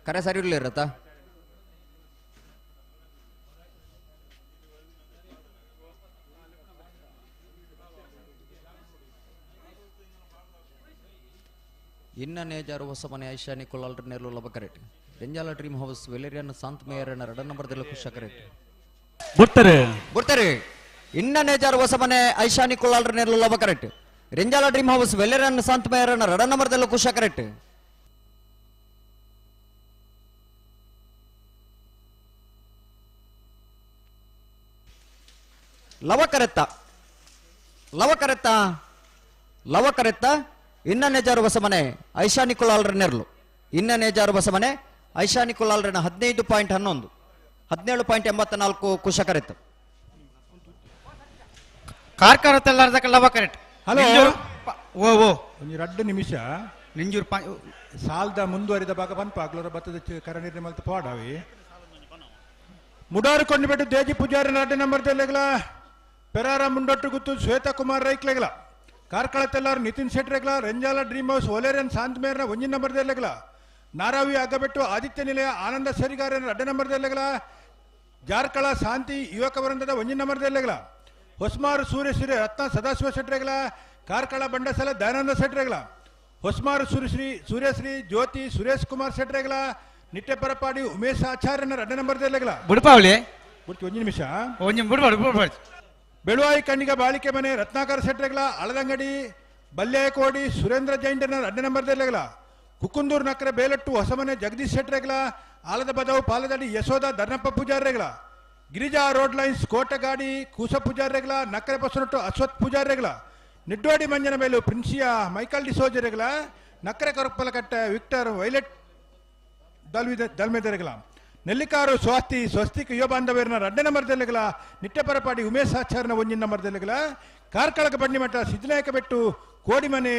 ಕರೆ ಸರಿ ಇರಲಿ ಇರತ್ತಾ? ಇನ್ನ ನೇಜಾರು ಹೊಸ ಮನೆ ಐಶಾನಿ ಕುಲಾಲ್ರ ನೆರಳು ಲಬಕರೆಟ್ ರೆಂಜಾಲ ಡ್ರೀಮ್ ಹೌಸ್ ವೆಲೇರಿಯನ್ ಶಾಂತ ಮೇಯರನ ರಡ ನಂಬರ್ದಲ್ಲಿ ಕುಶಕರೆಟ್.
ಬರ್ತಾರೆ
ಬರ್ತಾರೆ. ಇನ್ನ ನೇಜಾರು ಹೊಸ ಮನೆ ಐಶಾನಿ ಕುಲಾಲ್ರ ನೆರಳು ಲಬಕರೆಟ್ ರೆಂಜಾಲ ಡ್ರೀಮ್ ಹೌಸ್ ವೆಲೇರಿಯನ್ ಶಾಂತ ಮೇಯರನ ರಡ ನಂಬರ್ದಲ್ಲಿ ಕುಶಕರೆಟ್. ಲವಕರೆತ್ತ ಲವಕರೆತ್ತ ಲವಕರೆತ್ತ ಇನ್ನ ನೇಜಾರು ಹೊಸಮನೆ ಐಶಾನಿ ಕುಲಾಲ್ರ ನೆರಳು ಇನ್ನ ನೇಜಾರು ಹೊಸಮನೆ ಐಶಾನಿ ಕುಲಾಲ್ರನ 15.11 17.84 ಕುಶಕರೆತ್ತ.
ಕಾರ್ಕರ ತೆಲ್ಲಾರ್ದಕ ಲವಕರೆಟ್.
ಹಲೋ
ಓ ಓ
ಒಂಜಿ ರಡ್ಡು ನಿಮಿಷ
ನಿಂಜೂರು
ಸಾಲ್ದ ಮುಂದುವರಿದ ಭಾಗ ಪನ್ಪ ಅಗ್ಲೋರ ಬತ್ತದ ಕರನೀರಿನ ಮಲ್ತು ಪಾಡಾವಿ ಮುಡಾರು ಕೊಂಡಿಬೆಟ್ಟು ದೇಜಿ ಪೂಜಾರಿ ನಡ್ಡೆ ನಂಬರ್ ತೆಲ್ಲೆಗಲ ಪೆರಾರ ಮುಂಡೊಟ್ಟು ಗುತ್ತು ಶ್ವೇತಾ ಕುಮಾರ್ ರೈಕ್ಲೆಗಲ ಕಾರ್ಕಳ ತೆಲ್ಲಾರು ನಿತಿನ್ ಶೆಟ್ರೆಗಲ ರಂಜಾಲ ಡ್ರೀಮ್ ಹೌಸ್ ಒಲೇರಿಯನ್ ಶಾಂತಮೇರ್ನ ಒಂಜಿನ ನಂಬರ್ ತೆಲ್ಲೆಗಲ ನಾರಾವಿ ಅಗ್ಗಬೆಟ್ಟು ಆದಿತ್ಯ ನಿಲಯ ಆನಂದ ಸರಿಗಾರನ ರಡ್ಡೆ ನಂಬರ್ ತೆಲ್ಲೆಗಲ ಜಾರ್ಕಳ ಶಾಂತಿ ಯುವಕ ವೃಂದದ ಒಂಜಿನ ನಂಬರ್ ತೆಲ್ಲೆಗಲ ಹೊಸ್ಮಾರು ಸೂರ್ಯಶ್ರೀ ರತ್ನ ಸದಾಶಿವ ಶೆಟ್ರೆಗಲ ಕಾರ್ಕಳ ಬಂಡಸಲ ದಯಾನಂದ ಶೆಟ್ರೆಗಲ ಹೊಸ್ಮಾರು ಸೂರ್ಯಶ್ರೀ ಸೂರ್ಯಶ್ರೀ ಜ್ಯೋತಿ ಸುರೇಶ್ ಕುಮಾರ್ ಶೆಟ್ರೆಗಲ ನಿಟ್ಟೆ ಪರಪಾಡಿ ಉಮೇಶ್ ಆಚಾರ್ಯನ ರಡ್ಡೆ ನಂಬರ್ ತೆಲ್ಲೆಗಲ
ಬುಡ್ಪಾವಳಿ
ಬಿಡ್ತಿ ಒಂದು ನಿಮಿಷ
ಒಂಜಿ ಬಿಡ್ಬಾರ್ದು ಬಿಡ್ಬಾರ್ದು.
ಬೆಳುವಾಯಿ ಕಣ್ಣಿಗ ಬಾಳಿಕೆ ಮನೆ ರತ್ನಾಕರ ಶೆಟ್ರೆಗಲ ಅಳದಂಗಡಿ ಬಲ್ಯಾಯಕೋಡಿ ಸುರೇಂದ್ರ ಜೈಂಟನ ರಡ್ಡೆ ನಂಬರ್ ತೆಲ್ಲೆಗಲ ಕುಕ್ಕುಂದೂರು ನಕ್ರೆ ಬೇಲಟ್ಟು ಹೊಸಮನೆ ಜಗದೀಶ್ ಶೆಟ್ರೆಗಲ ಆಲದ ಬದವು ಪಾಲದಡಿ ಯಶೋಧ ಧರ್ನಪ್ಪ ಪೂಜಾರ್ರೆಗಲ ಗಿರಿಜಾ ರೋಡ್ ಲೈನ್ಸ್ ಕೋಟಗಾಡಿ ಕೂಸ ಪೂಜಾರ್ರೆಗಲ ನಕ್ರೆ ಬಸನೊಟ್ಟು ಅಶ್ವಥ್ ಪೂಜಾರ್ರೆಗಲ ನಿಡ್ಡೋಡಿ ಮಂಜನ ಮೇಲು ಪ್ರಿನ್ಸಿಯಾ ಮೈಕಲ್ ಡಿಸೋಜರೆಗಲ ನಕ್ರೆ ಕರುಪ್ಪಲಕಟ್ಟೆ ವಿಕ್ಟರ್ ವೈಲೆಟ್ ದಲ್ಮೆದರೆಗಲ ನೆಲ್ಲಿಕಾರು ಸ್ವಾಸ್ತಿ ಸ್ವಸ್ತಿಕ್ ಯುವ ಬಾಂಧವ್ಯರನ ರಡ್ಡೆ ನಂಬರ್ ದೆಲ್ಲೆಗಲ ನಿಟ್ಟೆಪರಪಾಡಿ ಉಮೇಶ್ ಆಚಾರ್ಯನ ಒಂಜಿನ ನಂಬರ್ ದೆಲ್ಲೆಗಲ ಕಾರ್ಕಳಕ ಬಂಡಿಮಠ ಸಿದ್ದನಾಯಕ ಬೆಟ್ಟು ಕೋಡಿಮನೆ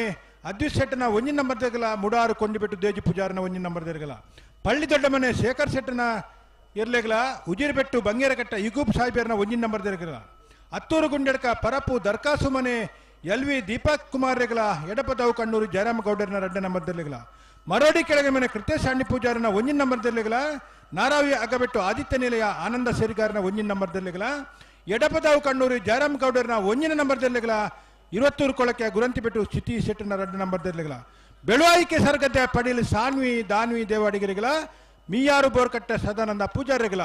ಅದ್ವಿತ್ ಶೆಟ್ಟನ ಒಂಜಿನ ನಂಬರ್ ದೆಗಲ ಮುಡಾರು ಕೊಂಡಿಬೆಟ್ಟು ದೇಜಿ ಪೂಜಾರನ ಒಂಜಿನ ನಂಬರ್ ದೆರಗಲ ಪಳ್ಳಿ ದೊಡ್ಡಮನೆ ಶೇಖರ್ ಶೆಟ್ಟನ ಇರ್ಲೆಗಲ ಉಜಿರ್ಬೆಟ್ಟು ಬಂಗೇರಕಟ್ಟ ಯುಗೂಬ್ ಸಾಹೇಬರ್ನ ಒಂಜಿನ ನಂಬರ್ ದೆರಗಲ ಅತ್ತೂರು ಗುಂಡೆಡ್ಕ ಪರಪು ದರ್ಕಾಸು ಮನೆ ಎಲ್ ವಿ ದೀಪಕ್ ಕುಮಾರ್ ರೆಗಲ ಎಡಪದವು ಕಣ್ಣೂರು ಜಯರಾಮ ಗೌಡರನ ರಡ್ಡೆ ನಂಬರ್ ದೆಲ್ಲೆಗಲ ಮರೋಡಿ ಕೆಳಗೆ ಮನೆ ಕೃತೇಶ್ ಅಣ್ಣಿ ಪೂಜಾರನ ಒಂಜಿನ ನಂಬರ್ ದೆಲ್ಲೆಗಲ ನಾರಾವಿ ಅಗಬೆಟ್ಟು ಆದಿತ್ಯ ನಿಲಯ ಆನಂದ ಸೇರಿಗಾರನ ಒಂಜಿನ ನಂಬರ್ ದೆಲ್ಲೆಗಲ ಎಡಪದಾವು ಕಣ್ಣೂರು ಜಯರಾಮ್ ಗೌಡರನ ಒಂಜಿನ ನಂಬರ್ ದೆಲ್ಲೆಗಲ ಇರುವತ್ತೂರು ಕೊಳಕೆ ಗುರಂತಿಬೆಟ್ಟು ಸ್ಥಿತಿ ಶೆಟ್ಟನ ರಡ್ಡು ನಂಬರ್ ದೆಲ್ಲೆಗಲ ಬೆಳುವಾಯಿಕೆ ಸರ್ಗದ್ದೆ ಪಡೀಲ್ ಸಾನ್ವಿ ದಾನ್ವಿ ದೇವಾಡಿಗರಿಗಳ ಮೀಯಾರು ಬೋರ್ಕಟ್ಟೆ ಸದಾನಂದ ಪೂಜಾರಿಗಳ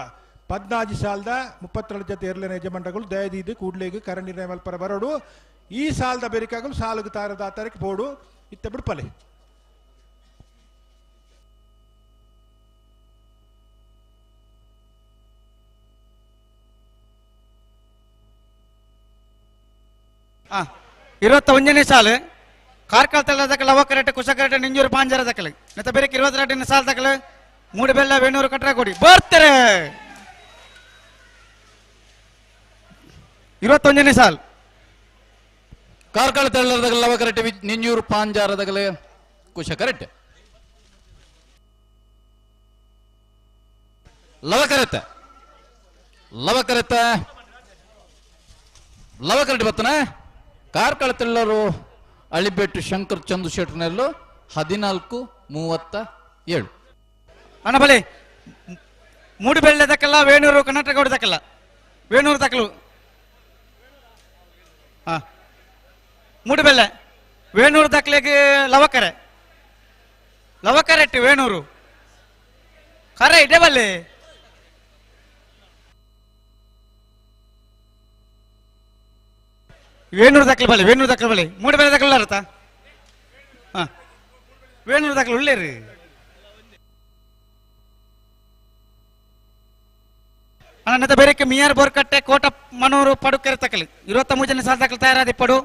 14 ಸಾಲದ 32 ಜೊತೆ ಇರಲಿನ ಯಜಮಾನಗಳು ದಯದೀದು ಕೂಡ್ಲೇಗು ಕರ ನಿರ್ಣಯ ಮಲ್ಪರ ಬರೋಡು ಈ ಸಾಲದ ಬೆರಿಕಾಗಲು ಸಾಲುಗು ತಾರದ ಆತರಕ್ಕೆ ಬೋಡು ಇತ್ತ ಬಿಡ್ಪಲೆ.
21ನೇ ಸಾಲು ಕಾರ್ಕಳ ತಳ್ಳದಕ್ಕಲ್ಲ ಅವಕರೆಟ್ಟೆ ಕುಶಕರೆಟ್ಟೆ ನಿಂಜೂರು ಪಾಂಜರ ದಕ್ಕಲು ನೆತ್ತ ಬೇರೆ 22ನೇ ಸಾಲ ದಕ್ಕಲು ಮೂಡುಬೆಲ್ಲ ವೇಣೂರು ಕಟ್ರಗೋಡಿ ಬರ್ತಾರೆ. 21ನೇ ಸಾಲು
ಕಾರ್ಕಳ ತಳ್ಳದಗಲ ಅವಕರೆಟ್ಟೆ ನಿಂಜೂರು ಪಾಂಜಾರದಗಲ ಕುಶಕರೆಟ್ಟೆ ಲವಕರೆತ್ತ ಲವಕರೆತ್ತ ಲವಕರೆಟ್ಟೆ ಬತ್ತನ ಕಾರ್ಕಳ ತೆಳ್ಳರು ಅಳಿಬೆಟ್ಟು ಶಂಕರ್ ಚಂದ್ರ ಶೆಟ್ಟರ್ನಲ್ಲೂ 14:37.
ಅಣ್ಣ ಬಲೆ ಮೂಡುಬೆಳ್ಳೆ ದಕ್ಕಲ್ಲ ವೇಣೂರು ಕರ್ನಾಟಕ ದಕ್ಕಲ್ಲ ವೇಣೂರು ದಕ್ಕಲು ಹಾ ಮೂಡುಬೆಳ್ಳೆ ವೇಣೂರು ದಕ್ಕಲಿಗೆ ಲವಕರೆ ಲವಕರೆಟ್ಟಿ ವೇಣೂರು ಕರೆ ಇಡೇ ಬಲ್ಲೆ ವೇಣೂರು ದಾಖಲೆ ಬಲೆ ವೇಣೂರು ದಾಖಲೆ ಬಲೆ ಮೂಡುಬೆಳ್ಳೆ ದಾಖಲೆ ಅರ್ಥ ಹಾ ವೇಣೂರು ದಾಖಲೆ ಉಳ್ಳೇರಿ ಅಣ್ಣ ಬೇರೆಕ್ಕೆ ಮಿಯಾರ್ ಬೋರ್ಕಟ್ಟೆ ಕೋಟ ಮನೂರು ಪಡುಕೆರೆ ತಕಲಿ 23ನೇ ಸಾಲ ದಾಖಲೆ ತಯಾರಾದಿಪ್ಪಡು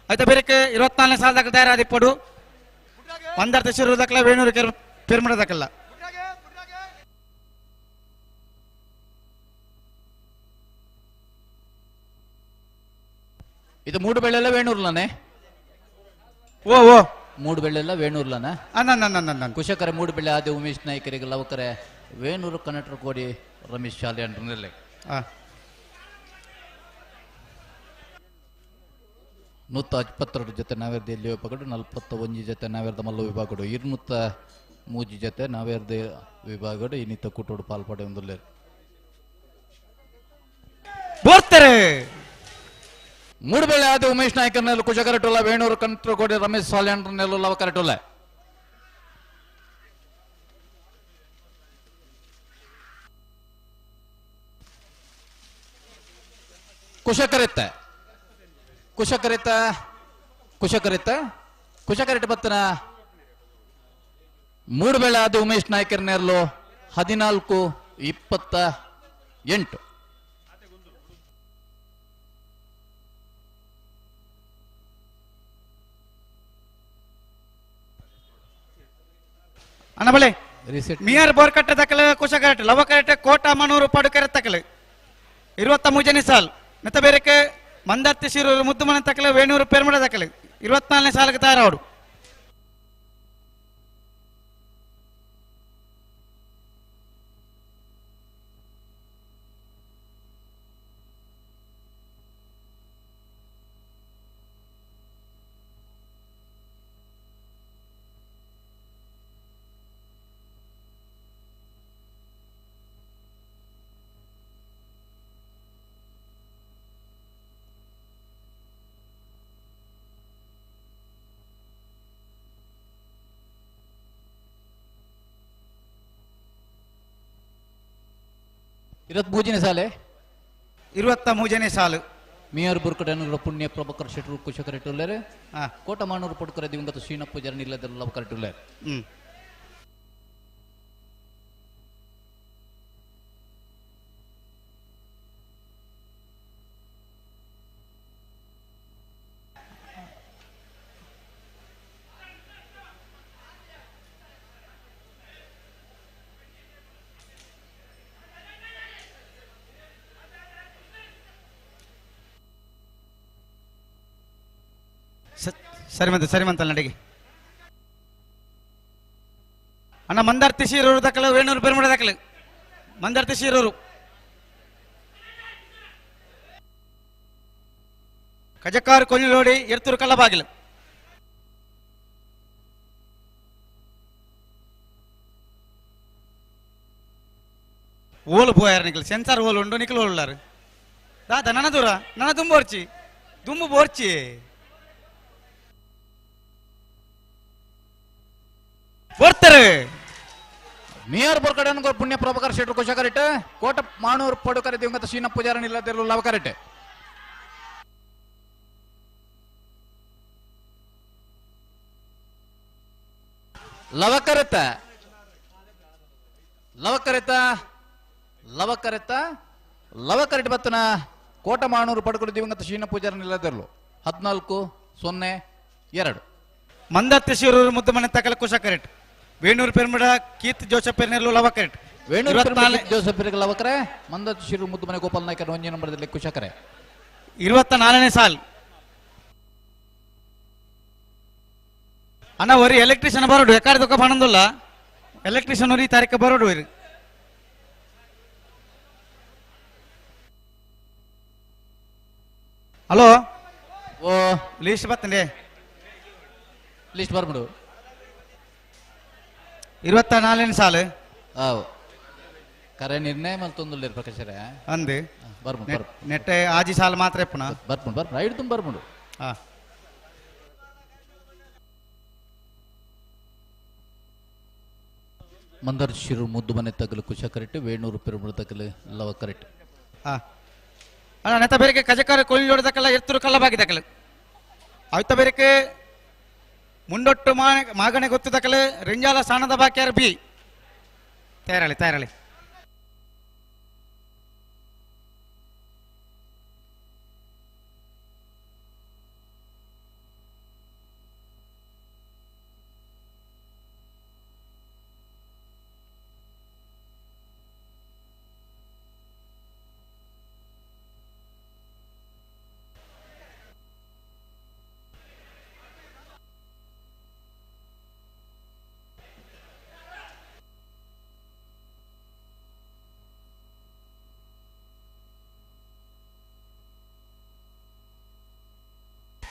ಆಯ್ತಾ ಬೇರೆಕ್ಕೆ 24ನೇ ಸಾಲ ದಾಖಲೆ ತಯಾರಾದಿಪ್ಪಡು ಒಂದರ್ಥ ಶಿರು ದಾಖಲೆ ವೇಣೂರು ಕೆರೆ ಪೆರ್ಮಡ ದಾಖಲ
ಇದು ಮೂಡುಬೆಳ್ಳೆಲ್ಲ ವೇಣೂರ್ಲಾನೆ
ಓ ಓ
ಮೂಡುಬೆಳ್ಳೆಲ್ಲ ವೇಣೂರ್ಲಾನ
ಅನ್ನ
ಕುಶಕರೆ ಮೂಡುಬೆಳ್ಳೆ ಆದಿ ಉಮೇಶ್ ನಾಯ್ಕರಿಗೆ ಲವಕರೆ ವೇಣೂರು ಕನ್ನಡರ ಕೋಡಿ ರಮೇಶ್ ಶಾಲೆ ಅಂಡ್ರನಲ್ಲಿ 122 ಜೊತೆ ನಾವೇರ್ದ ಎಲ್ಲಿ ವಿಭಾಗಡು 41 ಜೊತೆ ನಾವೇರ್ದ ಮಲ್ಲ ವಿಭಾಗಡು 203 ಜೊತೆ ನಾವೇರ್ದ ವಿಭಾಗಡು ಇನ್ನಿತ ಕೂಟೋಡು ಪಾಲ್ಪಡೆ ಒಂದುಲ್ಲೇರು
ಬೋರ್ತಾರೆ.
ಮೂಡುಬೆಳ್ಳೆ ಆದ ಉಮೇಶ್ ನಾಯ್ಕರ್ನೆಲ್ಲ ಕುಶಕರಟುಲ್ಲ ವೇಣೂರು ಕಂತ್ರಕೋಡಿ ರಮೇಶ್ ಸಾಲ್ಯಾಂಡ್ರನೆಲ್ಲ ಲವಕರಟುಲ್ಲ ಕುಶಕರಿತ್ತ ಕುಶಕರಿತ್ತ ಕುಶಕರಿತ್ತ ಕುಶಕರಿಟ್ಟ ಬತ್ತನ ಮೂಡುಬೆಳ್ಳೆ ಆದ ಉಮೇಶ್ ನಾಯ್ಕರ್ನೆಲ್ಲೋ 14:28.
ಅಣ್ಣ ಬಲೆ ಮಿಯಾರ್ ಬೋರ್ಕಟ್ಟೆ ತಕಲೆ ಕುಶಕರೆಟ್ಟೆ ಲವಕರೆಟ್ಟೆ ಕೋಟ ಮನೂರು ಪಡುಕೆರೆ ತಕಲೆ 23ನೇ ಸಾಲ್ ಮೆತ್ತ ಬೇರೆಕ್ಕೆ ಮಂದರ್ತಿ ಶಿರೂರು ಮುದ್ದುಮನೆ ತಕಲೆ ವೇಣೂರು ಪೆರ್ಮಡ ತಕಲೆ 24ನೇ ಸಾಲಕ್ಕೆ ತಯಾರಾವಡು.
23ನೇ ಸಾಲೆ
23ನೇ ಸಾಲು
ಮೇಯರ್ ಬುರ್ಕಡೆ ಪುಣ್ಯ ಪ್ರಭಾಕರ್ ಶೆಟ್ಟರು ಕುಶಕರೆಟ್ಟುಲ್ಲೇರೆ ಕೋಟಮಾನೂರು ಪಡ್ಕರೆ ದಿವಂಗತ ಶ್ರೀನಪ್ಪ ಜರಣಿಲ್ಲದೆಲ್ಲ ಕರೆಟುಲ್ಲೇರೆ.
ಸರಿ ಮಂತ ಸರಿ ಮಂತಲ್ಲ ನಡಿಗೆ ಅಣ್ಣ ಮಂದಾರ್ತಿ ಶೀರೂರು ದಾಖಲೆ ವೇಣೂರು ಪೆರುಮಡ ದಾಖಲೆ ಮಂದಾರ್ತಿ ಶೀರೂರು ಕಜಕಾರು ಕೊಲ್ಲಿಲೋಡಿ ಎರ್ತೂರು ಕಳ್ಳಬಾಗಿಲು ಓಲು ಪೋಯಾರ ನಿಕಲ್ ಸೆನ್ಸಾರ್ ಓಲು ಉಂಡು ನಿಕಲ್ ಓಳುಳ್ಳಾರು ದಾದ ನನ್ನ ದೂರ ನನ್ನ ದುಂಬೋರ್ಚಿ ದುಂಬು ಬೋರ್ಚಿ.
ಬರ್ತಾರೆ
ಮೇಯರ್ ಬೊರ್ಕಡೆ ಪುಣ್ಯ ಪ್ರಭಾಕರ್ ಶೆಟ್ಟರು ಕುಶಕರೆಟ್ ಕೋಟ ಮಾಣೂರು ಪಡುಕರೆ ದಿವಂಗತ ಶೀನ ಪೂಜಾರ ನಿಲ್ಲದಿರಲು ಲವಕರೆಟ್ ಲವಕರೆತ ಲವಕರೆತ ಲವಕರೆತ ಲವಕರೆಟ್ ಬತ್ತನ ಕೋಟ ಮಾಣೂರು ಪಡುಕರು ದಿವಂಗತ ಶೀನ ಪೂಜಾರ ನಿಲ್ಲದಿರಲು 14-02.
ಮಂದತ್ತಿ ಶಿರೂರು ಮುದ್ದು ಮನೆ ತಕಲ ಕುಶಕರೆಟ್ ವೇಣೂರು ಪೆರ್ಮಡ ಕೀತ್ ಜೋಸೆಫ್ ಪೆರ್ನೆರ್ಲು ಲವಕರೆಟ್
ವೇಣೂರು ಜೋಸೆಫ್ ಲವಕರೆ ಮಂದತ್ತಿ ಶಿರೂರು ಮುದ್ದು ಮನೆ ಗೋಪಾಲ್ ನಾಯ್ಕರ 1 ನಂಬರ್ದಲ್ಲಿ ಕುಶಕರೆ
24ನೇ ಸಾಲ್. ಅಣ್ಣ ಒರಿ ಎಲೆಕ್ಟ್ರಿಷಿಯನ್ ಬರೋಡು ಎಕಾಡೆ ದೊಕ್ಕ ಪಣಂದುಲ್ಲ ಎಲೆಕ್ಟ್ರಿಷಿಯನ್ ಒರಿ ತಾರೀಕು ಬರೋಡು ಇರು. ಹಲೋ
ಓ
ಲಿಸ್ಟ್ ಬತ್ತಂಡೆ
ಲಿಸ್ಟ್ ಬರ್ಬಿಡು
24ನೇ ಸಾಲು.
ಕರೆ ನಿರ್ಣಯ ಮಲ್ತೊಂದುಲ್ಲೇರು ಪ್ರಕಾಶರೇ
ಅಂದು
ಬರ್ಮುಂಡು
ನೆಟ್ಟೆ ಆಜಿ ಸಾಲು ಮಾತ್ರ ಎಪ್ಪುನ
ಬರ್ಪುಂಡು ಬರ್ಪುಂಡು ಐದು ತುಂಬ ಬರ್ಪುಂಡು. ಮಂದರ್ ಶಿರು ಮುದ್ದು ಮನೆ ತಗಲು ಕುಶ ಕರೆಕ್ಟ್ ವೇಣೂರು ಪೆರುಮುಳು ತಗಲು ಲವ ಕರೆಕ್ಟ್.
ಅಣ್ಣ ನೆತ್ತ ಬೇರೆಗೆ ಕಜಕಾರ ಕೊಲ್ಲಿ ಎತ್ತರು ಕಲ್ಲ ಬಾಗಿ ತಕಲು ಆಯ್ತ ಬೇರೆಗೆ ಮುಂಡೊಟ್ಟು ಮಾಗಣೆ ಗೊತ್ತು ತಕಲು ರಿಂಜಾಲ ಸ್ಥಾನದ ಬಾಕಿಯಾರ ಬಿ ತಯಾರಳಿ ತಯಾರಳಿ.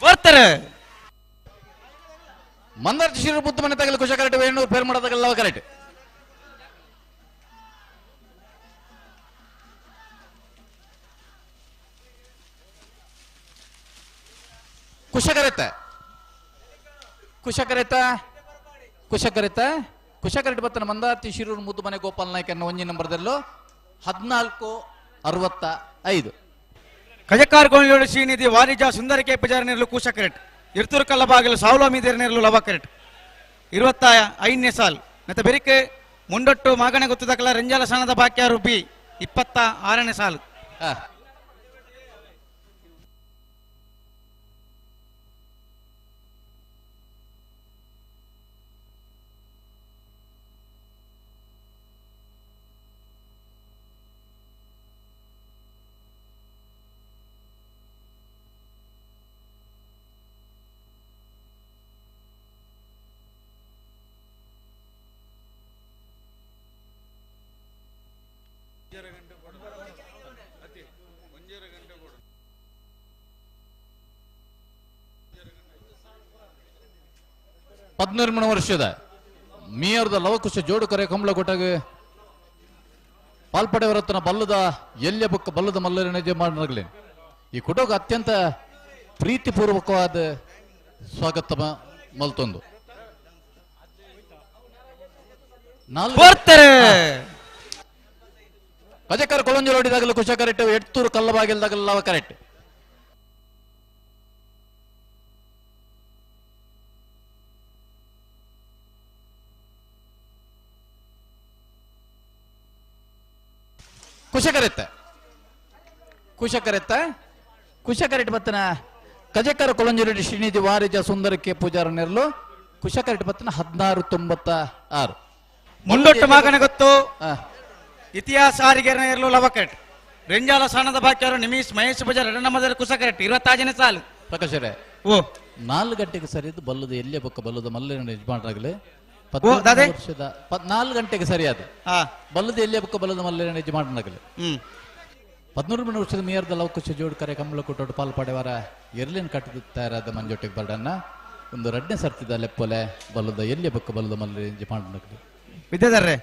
ಬರ್ತಾರೆ
ಮಂದರ್ ಶಿರು ಬುದ್ಧ ಮನೆ ತಗಲು ಕುಶ ಕರೆಕ್ಟ್ ವೇಣೂರು ಪೇರ್ ಮಾಡೋದಾಗಲ್ಲ ಕರೆಕ್ಟ್. ಕುಶಕರೆತ ಕುಶಕರೆತ ಕುಶಕರೆತ ಕುಶಕರೆಟ್ ಬತ್ತನ ಮಂದಾರ್ತಿ ಶಿರೂರು ಮುದ್ದು ಮನೆ ಗೋಪಾಲ್ ನಾಯ್ಕನ 1 ನಂಬರ್ದಲ್ಲೂ 14-65.
ಕಜಕಾರ್ ಗೋಣಿಯೋಡು ಶ್ರೀನಿಧಿ ವಾರಿಜ ಸುಂದರಕೆ ಪೂಜಾರಿ ನೆರಳು ಕೂಶಕರೆಟ್ ಇರ್ತೂರು ಕಲ್ಲ ಬಾಗಿಲು ಸಾವುಲ ಮೀದೇರ್ ನೆರಳು ಲವಕರೆಟ್ 25ನೇ ಸಾಲ್. ಮತ್ತೆ ಬೆರಿಕೆ ಮುಂಡೊಟ್ಟು ಮಾಗಣೆ ಗೊತ್ತದಕಲ ರಂಜಾಲ ಸ್ಥಾನದ ಬಾಕ್ಯಾರು ಬಿ 26ನೇ ಸಾಲು.
ಪದ್ನಿರ್ಮಣ ವರ್ಷದ ಮೇಯರ್ದ ಲವಕುಶ ಜೋಡು ಕರೆ ಕಂಬಳ ಕೊಟ್ಟಾಗ ಪಾಲ್ಪಡೆವರತ್ನ ಬಲ್ಲದ ಎಲ್ಯ ಬುಕ್ಕ ಬಲ್ಲದ ಮಲ್ಲರ ನಿಜ ಮಾಡಲಿ ಈ ಕುಟೋಗ ಅತ್ಯಂತ ಪ್ರೀತಿಪೂರ್ವಕವಾದ ಸ್ವಾಗತ ಮಲ್ತೊಂದು
ಬರ್ತಾರೆ
ಕಜಕರ್ ಕೊಳಂಜಿ ಹೊಡಿದಾಗಲೂ ಕುಶ ಕರೆಕ್ಟ್ ಎಡ್ತೂರು ಕಲ್ಲಬಾಗಿಲ್ದಾಗಲ್ಲ ಕರೆಕ್ಟ್. ಕುಶಕರೆತ್ತ ಕುಶಕರೆತ್ತ ಕುಶಕರೆಟ್ ಬತ್ತನ ಕಜಕರ ಕೊಳಂಜಿರೆಡ್ಡಿ ಶ್ರೀನಿಧಿ ವಾರಿಜ ಸುಂದರಕ್ಕೆ ಪೂಜಾರ ನೆರಳು ಕುಶಕರೆಟ್ ಬತ್ತನ 16-96.
ಮುಂಡೊಟ್ಟು ಮಾಗಣೆ ಗೊತ್ತು ಇತಿಹಾಸ ಆರಿಗೆರ ಇರಲು ಲವಕರೆಟ್ ರೆಂಜಾಲ ಸ್ಥಾನದ ಬಾಕಿಯವರು ನಿಮೀಶ್ ಮಹೇಶ್ ಪೂಜಾರ್ ಎರಡನೇ ಕುಶಕರೆಟ್ 26ನೇ ಸಾಲು.
ಪ್ರಕಾಶರೇ
ಓ
4 ಗಂಟೆಗೆ ಸರಿದು ಬಲ್ಲದ ಎಲ್ಲಿಯ ಬೊಕ್ಕ ಬಲ್ಲದ ಮಲ್ಲಿನ ಯಜಮಾನರಾಗಲಿ ವರ್ಷದ 4 ಗಂಟೆಗೆ ಸರಿಯಾದ ಬಲ್ಲದ ಎಲ್ಲಿಯ ಬೊಕ್ಕ ಬಲ್ಲದ ಮಲ್ಲಿನ ಯಜಮಾನರಾಗಲಿ 13 ವರ್ಷದ ಮೇಯರ್ದ ಲವಕುಶ ಜೋಡ್ ಕರೆ ಕಮಲ ಕೊಟ್ಟೋಡು ಪಾಲ್ಪಾಡೆವರ ಎರ್ಲಿನ ಕಟ್ಟಿದ ತಯಾರಾದ ಮಂಜೊಟ್ಟಿಗೆ ಬರ್ಡನ್ನ ಒಂದು ರಡ್ನೇ ಸರ್ತಿದ ಲೆಪ್ಪೊಲೆ ಬಲ್ಲದ ಎಲ್ಲಿಯ ಬೊಕ್ಕ ಬಲ್ಲದ ಮಲ್ಲಿನ ಯಜಮಾನರಾಗಲಿ.
ವಿದ್ಯಾಧರ್ರೆ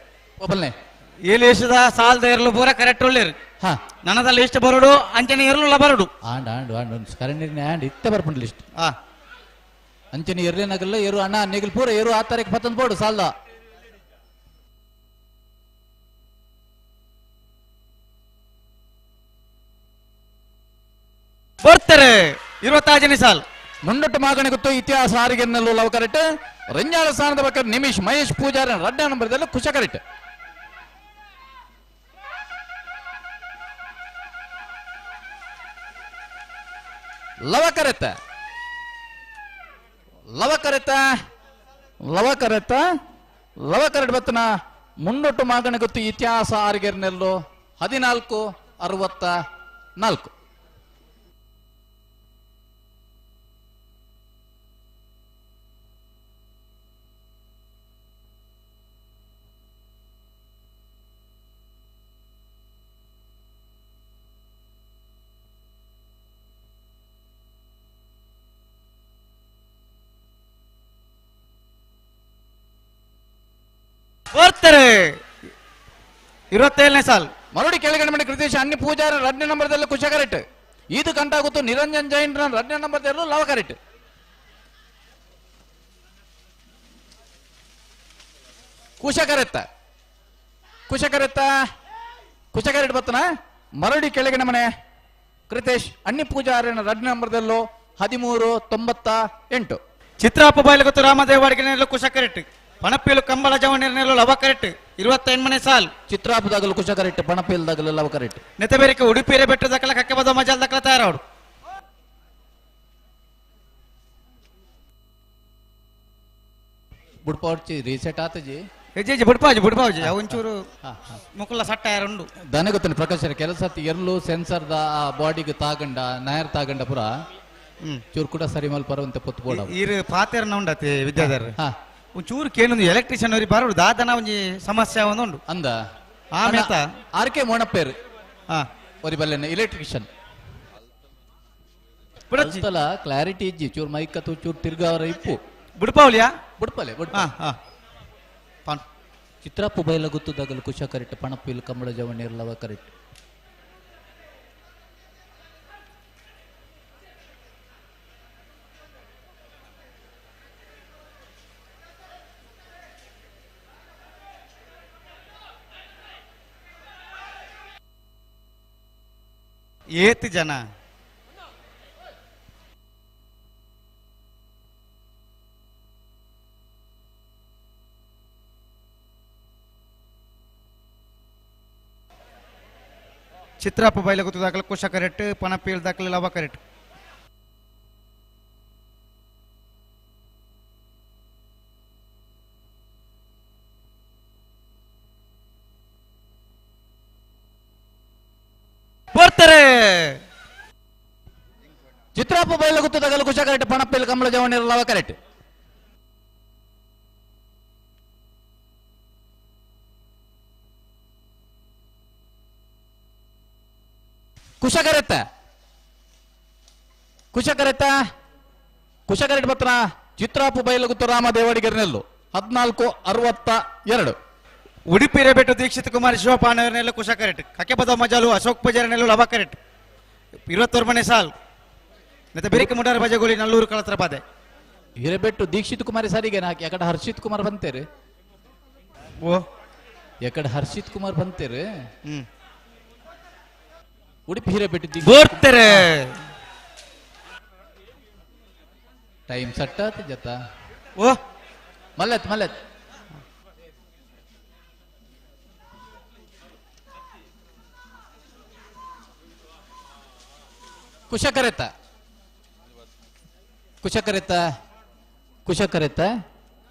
ಒಬ್ಬಲ್ನೇ
ಏಲೇಶದ ಸಾಲದ ಇರಲು ಪೂರ ಕರೆಕ್ಟ್ ಒಳ್ಳೆರು
ಹಾ
ನನದಲ್ಲಿ ಇಷ್ಟ ಬರೋಡು ಅಂಚನೆ ಇರಲು ಬರೋಡು
ಆಂಡ್ ಆಂಡ್ ಆಂಡ್ ಒಂದು ಕರೆ ನೀರಿನ ಆಂಡ್ ಇತ್ತೆ ಬರ್ಪುಂಡು ಲಿಸ್ಟ್ ಅಂಚನೆ ಎರ್ಲಿನಾಗಲ್ಲ ಏರು ಅಣ್ಣ ನೆಗಲ್ ಪೂರ ಏರು ಆ ತಾರೀಕು ಪತ್ತೊಂದು ಬೋಡು ಸಾಲದ
ಬೋರ್ತಾರೆ 25ನೇ ಸಾಲ್
ಮುಂಡೊಟ್ಟು ಮಾಗಣೆ ಗೊತ್ತು ಇತಿಹಾಸ ಆರಿಗೆನ್ನಲ್ಲೂ ಲವ್ ಕರೆಕ್ಟ್ ರಂಜಾಳ ಸ್ಥಾನದ ಪಕ್ಕ ನಿಮಿಷ್ ಮಹೇಶ್ ಪೂಜಾರಿ ರಡ್ಡ ನಂಬರ್ದಲ್ಲಿ ಕುಶ ಕರೆಕ್ಟ್ ಲವ ಕರೆತ ಲವ ಕರೆತ ಲವ ಕರೆತ ಲವ ಕರೆಟ್ ಬತ್ತನ ಮುಂಡೊಟ್ಟು ಮಾಗಣೆ ಗೊತ್ತು ಇತಿಹಾಸ ಆರಿಗೆರ್ನೆಲ್ಲು 14:64.
ಬರ್ತಾರೆ 27ನೇ ಸಾಲ್
ಮರುಡಿ ಕೆಳಗಡೆ ಮನೆ ಕೃತೇಶ್ ಅನ್ಯ ಪೂಜಾರ ರಡ್ನೇ ನಂಬರ್ದಲ್ಲಿ ಕುಶ ಕರೆಕ್ಟ್ ಇದು ಕಂಟಾಗುತ್ತು ನಿರಂಜನ್ ಜೈನ್ ರಡ್ನೇ ನಂಬರ್ದಲ್ಲೂ ಲವ ಕರೆಕ್ಟ್ ಕುಶ ಕರೆತ್ತ ಕುಶ ಕರೆತ್ತ ಕುಶ ಕರೆಕ್ಟ್ ಬತ್ತನ ಮರಡಿ ಕೆಳಗಿನ ಮನೆ ಕೃತೇಶ್ ಅನ್ಯ ಪೂಜಾರನ ರಡ್ನೇ ನಂಬರ್ದಲ್ಲೂ 13:98.
ಚಿತ್ರಾಪ ಬಾಯಿಲಗೊತ್ತು ರಾಮದೇವ ಅಡಿಗೆ ಕುಶ ಕರೆಕ್ಟ್ ಪಣಪಿಲು ಕಂಬಳ ಜವಣಿರ್ನೆಲ್ಲು ಲವ ಕರೆಕ್ಟ್ 28ನೇ ಸಾಲ್
ಚಿತ್ರಾಪದಾಗಲು ಕುಶ ಕರೆಕ್ಟ್ ಪಣಪಿಲ್ದಾಗಲು ಲವ ಕರೆಕ್ಟ್
ನೆತಬೇರಿಕೆ ಉಡುಪಿರೆ ಬೆಟ್ಟದಕ್ಕಲ ಕಕ್ಕೆಬದ ಮಜಾಲ್ ದಕ್ಕಲ ತಯಾರವಡು
ಬುಡ್ಪಾವ್ಚಿ ರೀಸೆಟ್ ಆತಜಿ
ಹೆಜ್ಜೆ ಬುಡ್ಪಾಜಿ ಬುಡ್ಪಾಜಿ ಒಂಚೂರು ಮುಕುಲ ಸಟ್ಟ ಯಾರುಂಡು
ದನ ಗೊತ್ತೇನೆ ಪ್ರಕಾಶ್ ಕೆಲಸ ಎರ್ಲು ಸೆನ್ಸರ್ the ಆ ಬಾಡಿಗೆ ತಾಗಂಡ ನಾಯರ್ ತಾಗಂಡ ಪುರ ಚೂರು ಕೂಡ ಸರಿ ಮಲ್ಪರ ಅಂತ ಪೊತ್ತು ಬೋಡ
ಇರು ಪಾತೆರ್ನ ಉಂಡತೆ ವಿದ್ಯಾಧರ್ ಒಂಚೂರು ಕೇನೊಂದು ಎಲೆಕ್ಟ್ರಿಷಿಯನ್ ಅವ್ರಿಗೆ ಬರೋಡು ದಾದನ ಒಂಜಿ ಸಮಸ್ಯೆ ಒಂದು ಉಂಡು
ಅಂದ
ಆಮೇತ
ಆರ್ ಕೆ ಮೋಣಪ್ಪೇರು ಒರಿ ಬಲ್ಲೆನ ಎಲೆಕ್ಟ್ರಿಷಿಯನ್ ಅಲ್ತಲ ಕ್ಲಾರಿಟಿ ಇಜ್ಜಿ ಚೂರು ಮೈಕ್ ಅಥವಾ ಚೂರು ತಿರ್ಗಾವರ ಇಪ್ಪು
ಬುಡ್ಪಾವಲಿಯಾ
ಬುಡ್ಪಲೆ ಬುಡ್ಪ ಚಿತ್ರಾಪು ಬೈಲ ಗುತ್ತುದಾಗಲು ಕುಶ ಕರೆಕ್ಟ್ ಪಣಪಿಲ್ ಕಂಬಳ ಜವಣಿ ಲವ ಕರೆಕ್ಟ್
ಏತ್ ಜನ ಚಿತ್ರಾಪ ಬೈಲ ಗೊತ್ತು ದಾಖಲೆ ಕುಶ ಕರೆಕ್ಟ್ ಪಣಪೀಲ್ ದಾಖಲೆ ಲವ ಕರೆಕ್ಟ್ ಬರ್ತಾರೆ
ಚಿತ್ರಾಪ ಬೈಲ ಗುತ್ತದಾಗಲು ಕುಶ ಕರೆಕ್ಟ್ ಪಣಪಿಲ್ ಕಂಬಳ ಜವಣಿ ಲವ ಕರೆಕ್ಟ್ ಕುಶ ಕರೆತ್ತ ಕುಶ ಕರೆತ್ತ ಕುಶ ಕರೆಕ್ಟ್ ಪತ್ರ ಚಿತ್ರಾಪು ಬೈಲಗುತ್ತು ರಾಮ ದೇವಡಿಗೆರ್ನೆಲ್ಲು 14:62.
ಉಡುಪಿ ರೇಬೆಟ್ಟು ದೀಕ್ಷಿತ್ ಕುಮಾರ್ ಶಿವಪಾನವರನೆಲ್ಲ ಕುಶ ಕರೆಕ್ಟ್ ಕಕೆಪದ ಮಜಾಲು ಅಶೋಕ್ ಪೂಜಾರನೆಲ್ಲ ಲವ ಕರೆಕ್ಟ್ 21ನೇ ಸಾಲ್ ಮತ್ತೆ ಬೆರಿಕೆ ಮುಡಾರ ಬಜಗೋಳಿ ನಲ್ಲೂರು ಕಳತ್ರ ಪಾದೆ
ಹಿರೇಬೆಟ್ಟು ದೀಕ್ಷಿತ್ ಕುಮಾರಿ ಸರಿಗೆ ಹಾಕಿ ಎಕಡೆ ಹರ್ಷಿತ್ ಕುಮಾರ್ ಬಂತೇರಿ
ಓ
ಎಕಡೆ ಹರ್ಷಿತ್ ಕುಮಾರ್ ಬಂತೇರಿ ಉಡುಪಿ ಹಿರೇಬೆಟ್ಟು
ಬರ್ತಾರೆ
ಟೈಮ್ ಸಟ್ಟಾತ ಜತ
ಓ
ಮಲ್ಲತ್ ಮಲ್ಲತ್ ಕುಶಕರೆತ ಕುಶಕರೆತ ಕುಶಕರೆತ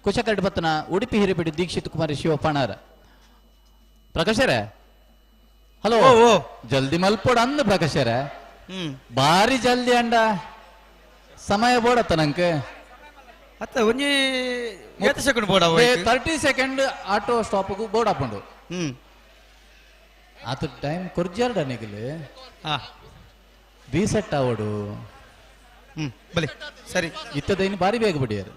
ಕುಶಕರೆಟ್ ಬತ್ತನ ಉಡುಪಿ ಹಿರೇಬಿಡಿ ದೀಕ್ಷಿತ್ ಕುಮಾರಿ ಶಿವಪಾಣಾರ ಪ್ರಕಾಶರೇ ಹಲೋ ಜಲ್ದಿ ಮಲ್ಪೋಡ ಅಂದ ಪ್ರಕಾಶರೇ ಬಾರಿ ಜಲ್ದಿ ಅಂಡ ಸಮಯ ಬೋಡತ್ತ ನಂಗೆ
ಅತ್ತ ಒಂಜಿ ಏತ್ ಸೆಕೆಂಡ್ ಬೋಡ
30 ಸೆಕೆಂಡ್ ಆಟೋ ಸ್ಟಾಪ್ಗೂ ಬೋರ್ಡ್ ಹಾಕೊಂಡು ಆತ ಟೈಮ್ ಕೊರ್ಜಾರ್ಡ ನಿಗಲು ರೀಸೆಟ್ ಆವಡು
ಬಲಿ ಸರಿ
ಇತ್ತದೈನು ಬಾರಿ ಬೇಗ ಬಿಡಿಯಾರು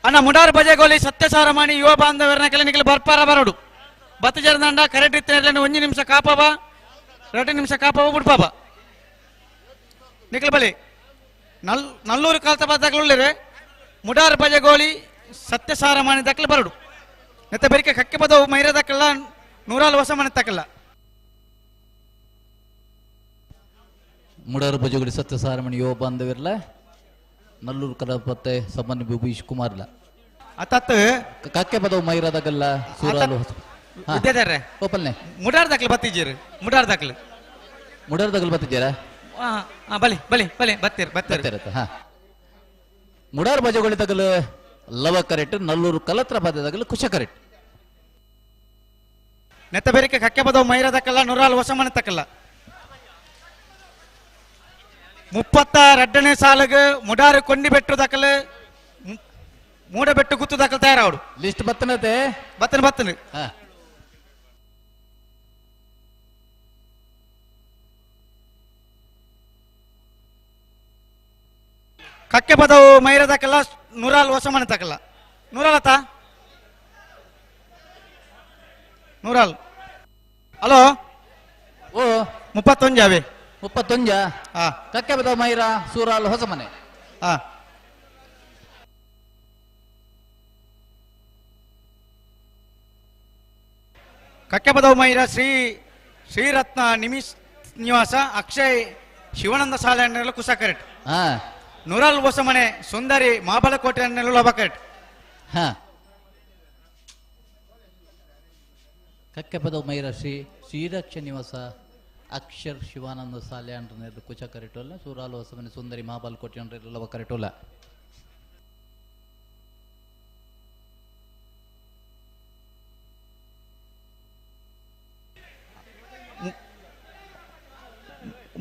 ಅಣ್ಣ ಮುಡಾರ್ ಬಜೆಗೋಲಿ ಸತ್ಯಸಾರ ಮಾಣಿ ಯುವ ಬಾಂಧವರನ್ನ ಕೆಲ ನಿಗಲು ಬರ್ಪಾರ ಬರೋಡು ಬತ್ತು ಜರದಂಡ ಕರೆಕ್ಟ್ ಇತ್ತಿನ ಒಂಜಿ ನಿಮಿಷ ಕಾಪವ 2 ನಿಮಿಷ ಕಾಪವ ಬಿಡ್ಪಾಪ ನಿಖಲ್ ಬಲಿ ನಲ್ಲೂರು ಕಾಲ್ತ ಬಾದಾಗಲುಳ್ಳರೆ ಮುಡಾರ್ ಬಜೆಗೋಲಿ ಸತ್ಯಸಾರ ಮಾಣಿ ದಕ್ಕಲು ಬರಡು ನೆತ್ತ ಬೆರಿಕೆ ಕಕ್ಕೆ ಪದವು ಮೈರ ದಕ್ಕಲ್ಲ ನೂರಾಲು ಹೊಸ ಮನೆ ತಕ್ಕಲ್ಲ.
ಮುಡಾರು ಬಜಗುಡಿ ಸತ್ಯಸಾರಮಣಿ ಯುವ ಬಾಂಧವ್ಯರ್ಲ ನಲ್ಲೂರು ಕಲಪತ್ತೆ ಸಮ್ಮನ್ ಭೂಷ್ ಕುಮಾರ್ಲ
ಅತತ್
ಕಕ್ಕೆ ಪದವು ಮೈರಾದಾಗಲ್ಲ ಸೂರಾಲು
ವಿದ್ಯಾಧರ್ರೆ
ಓಪಲ್ನೆ
ಮುಡಾರ್ ದಾಖಲೆ ಬತ್ತಿದ್ದೀರಿ ಮುಡಾರ್ ದಾಖಲೆ
ಮುಡಾರ್ ದಾಖಲೆ ಬತ್ತಿದ್ದೀರಾ?
ಬಲಿ ಬಲಿ ಬಲಿ ಬತ್ತೀರಿ
ಬತ್ತೀರತ್ತ. ಹಾ, ಮುಡಾರ್ ಬಜಗುಳಿ ತಗಲು ಲವ ಕರೆಕ್ಟ್, ನಲ್ಲೂರು ಕಲತ್ರ ಪದದಾಗಲು ಕುಶ ಕರೆಕ್ಟ್.
ನೆತ್ತ ಬೇರಿಕೆ ಕಕ್ಕೆ ಪದವು ಮೈರಾದಕ್ಕಲ್ಲ ನೂರಾಲು ಹೊಸ ಮನೆ ತಕ್ಕಲ್ಲ. 32ನೇ ಸಾಲಿಗೆ ಮುಡಾರು ಕೊಂಡಿ ಬೆಟ್ಟು ದಾಖಲೆ ಮೂಡಬೆಟ್ಟು ಗುತ್ತು ದಾಖಲೆ ತಯಾರಾವಡು.
ಲಿಸ್ಟ್ ಬತ್ತನತೆ
ಬತ್ತನ ಬತ್ತನ. ಕಕ್ಕೆ ಪದವು ಮೈರ ದಾಖಲ ನೂರಾಲ್ ಹೊಸ ಮನೆ ತಕಲ್ಲ. ನೂರಾಲತ್ತ ನೂರಾಲ್ ಹಲೋ
ಓ
31 ಅವೇ
31. ಕಕ್ಕೆ ಪದವು ಮೈರ ಸೂರಾಲ್ ಹೊಸ ಮನೆ.
ಕಕ್ಕೆ ಪದವು ಮೈರ ಶ್ರೀ ಶ್ರೀರತ್ನ ನಿಮಿಷ್ ನಿವಾಸ ಅಕ್ಷಯ್ ಶಿವಾನಂದ ಸಾಲೆ ಅನ್ನೆಲ್ಲ ಕುಸ ಕರೆಕ್ಟ್. ನೂರಾಲ್ ಹೊಸಮನೆ ಸುಂದರಿ ಮಾಬಲಕೋಟೆ ಅನ್ನೆಲ್ಲ ಲಭ ಕರೆಕ್ಟ್.
ಕಕ್ಕೆ ಪದವು ಮೈರ ಶ್ರೀ ಶ್ರೀರಕ್ಷ ನಿವಾಸ ಅಕ್ಷರ್ ಶಿವಾನಂದ ಸಾಲೆ ಅಂಡ್ರನೆಲ್ಲ ಕುಚ ಕರೆಟೋಲ್ಲ, ಸೂರಾಲು ಹೊಸಮನೆ ಸುಂದರಿ ಮಹಾಬಲಕೋಟೆ ಅಂಡ್ರೆಲ್ಲ ಲವ ಕರೆಟೋಲ್ಲ.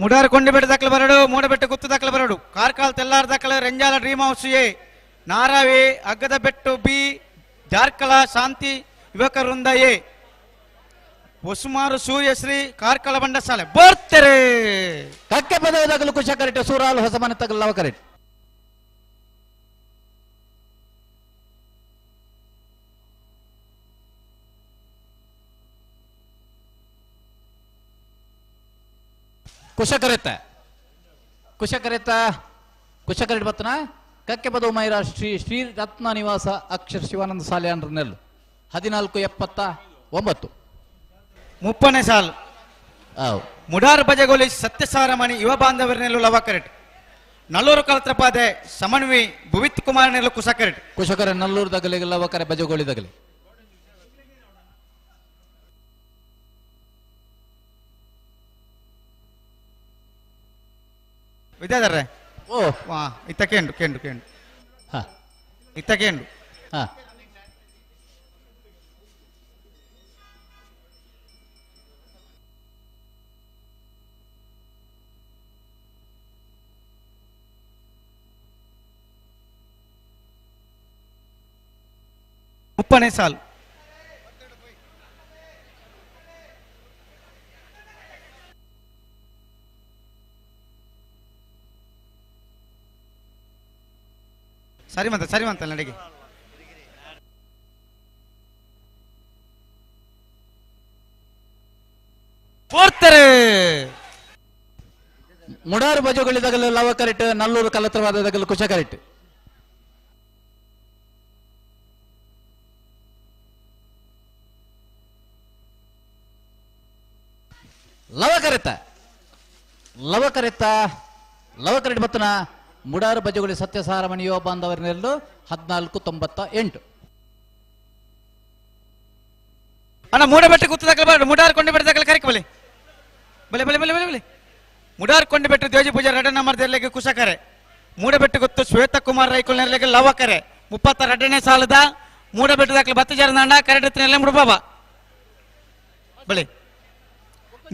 ಮುಡಾರು ಕೊಂಡಿ ಬೆಟ್ಟ ದಾಖಲೆ ಬರಡು, ಮೂಡಬೆಟ್ಟು ಗುತ್ತು ದಾಖಲೆ ಬರಡು, ಕಾರ್ಕಾಲ್ ತೆಲ್ಲಾರ್ ದಾಖಲೆ, ರೆಂಜಾಲ ಡ್ರೀಮ್ ಹೌಸ್ ಎ, ನಾರಾವಿ ಅಗ್ಗದ ಬೆಟ್ಟು ಬಿ, ಜಾರ್ಕಲ ಶಾಂತಿ ಯುವಕ ವೃಂದ ಎ, ಹೊಸುಮಾರು ಸೂರ್ಯಶ್ರೀ ಕಾರ್ಕಳ ಬಂಡಸಾಲೆ ಬರ್ತಾರೆ.
ಕಕ್ಕೆ ಪದವು ದಾಖಲು ಕುಶ ಕರೆಕ್ಟ್, ಸೂರಾಲು ಹೊಸ ಮನೆ ತಗಲು ಲವ ಕರೆಕ್ಟ್. ಕುಶಕರೆತ್ತ ಕುಶಕರೆತ್ತ ಕುಶಕರೆಟ್ ಬತ್ತನ ಕಕ್ಕೆ ಪದವು ಮೈರ ಶ್ರೀ ಶ್ರೀ ರತ್ನ ನಿವಾಸ ಅಕ್ಷರ ಶಿವಾನಂದ ಸಾಲೆ ಅಂಡ್ರನೆಲ್ 1479.
30ನೇ ಸಾಲು ಮುಡಾರು ಬಜಗೋಲಿ ಸತ್ಯಸಾರಮಣಿ ಯುವ ಬಾಂಧವರನೆಲ್ಲು ಲವ ಕರೆಟ್, ನಲ್ಲೂರು ಕಲತ್ರಪಾದೆ ಸಮನ್ವಿ ಭುವಿತ್ ಕುಮಾರ್ ನೆಲ್ಲು ಕುಶ ಕರೆಟ್.
ಕುಶಕರ ನಲ್ಲೂರು ದಗಲಿಗೆ ಲವ ಕರೆ ಬಜಗೋಳಿ ದಗಲಿ.
ವಿದ್ಯಾಧರ್ರೆ
ಓ
ಇತ್ತ ಕೇಂಡು ಕೇಂಡು ಕೇಂಡು ಇತ್ತ ಕೇಂಡು. 30ನೇ ಸಾಲು ಸರಿ ಮಂತ ಸರಿ ಮಂತ ನಡಿಗೆ. ಪೋರ್ತಾರೆ
ಮುಡಾರು ಬಜುಗಳಿದಾಗಲೂ ಲವ ಕರೆಕ್ಟ್, ನಲ್ಲೂರು ಕಲತ್ರವಾದದಾಗಲೂ ಕುಶ ಕರೆಕ್ಟ್. ಲವ ಕರೆತ ಲವ ಕರೆತ ಲವ ಕರೆಕ್ಟ್ ಬತ್ತನ ಮುಡಾರು ಬಜಗುಳಿ ಸತ್ಯಸಾರಮಣಿ ಯುವ ಬಾಂಧವರನೆಲ್ಲು 1498.
ಅಣ್ಣ ಮೂಡಬೆಟ್ಟು ಗುತ್ತದಾಗಲ ಮುಡಾರು ಕೊಂಡಿ ಬೆಟ್ಟದಾಗಲ ಕರೆಕ್ ಬಲೆ ಬಲೆ ಬಲೆ ಬಲೆ ಬಲೆ ಬಲೆ ಮುಡಾರು ಕೊಂಡಿ ಬೆಟ್ಟು ದೇಜಿ ಪೂಜಾ ರಡನ ಮರ್ದರ್ಲೆಗೆ ಕುಶಕರೆ, ಮೂಡಬೆಟ್ಟು ಗೊತ್ತು ಶ್ವೇತ ಕುಮಾರ್ ರೈಕುಲ್ನೆರ್ಲೆಗೆ ಲವಕರೆ. 32ನೇ ಸಾಲದ ಮೂಡಬೆಟ್ಟು ದಾಖಲೆ ಬತ್ತು ಜರದಾಂಡ ಕರೆಡತ್ತಿನೆಲ್ಲ ಮುಡುಬಾಬ ಬಲೆ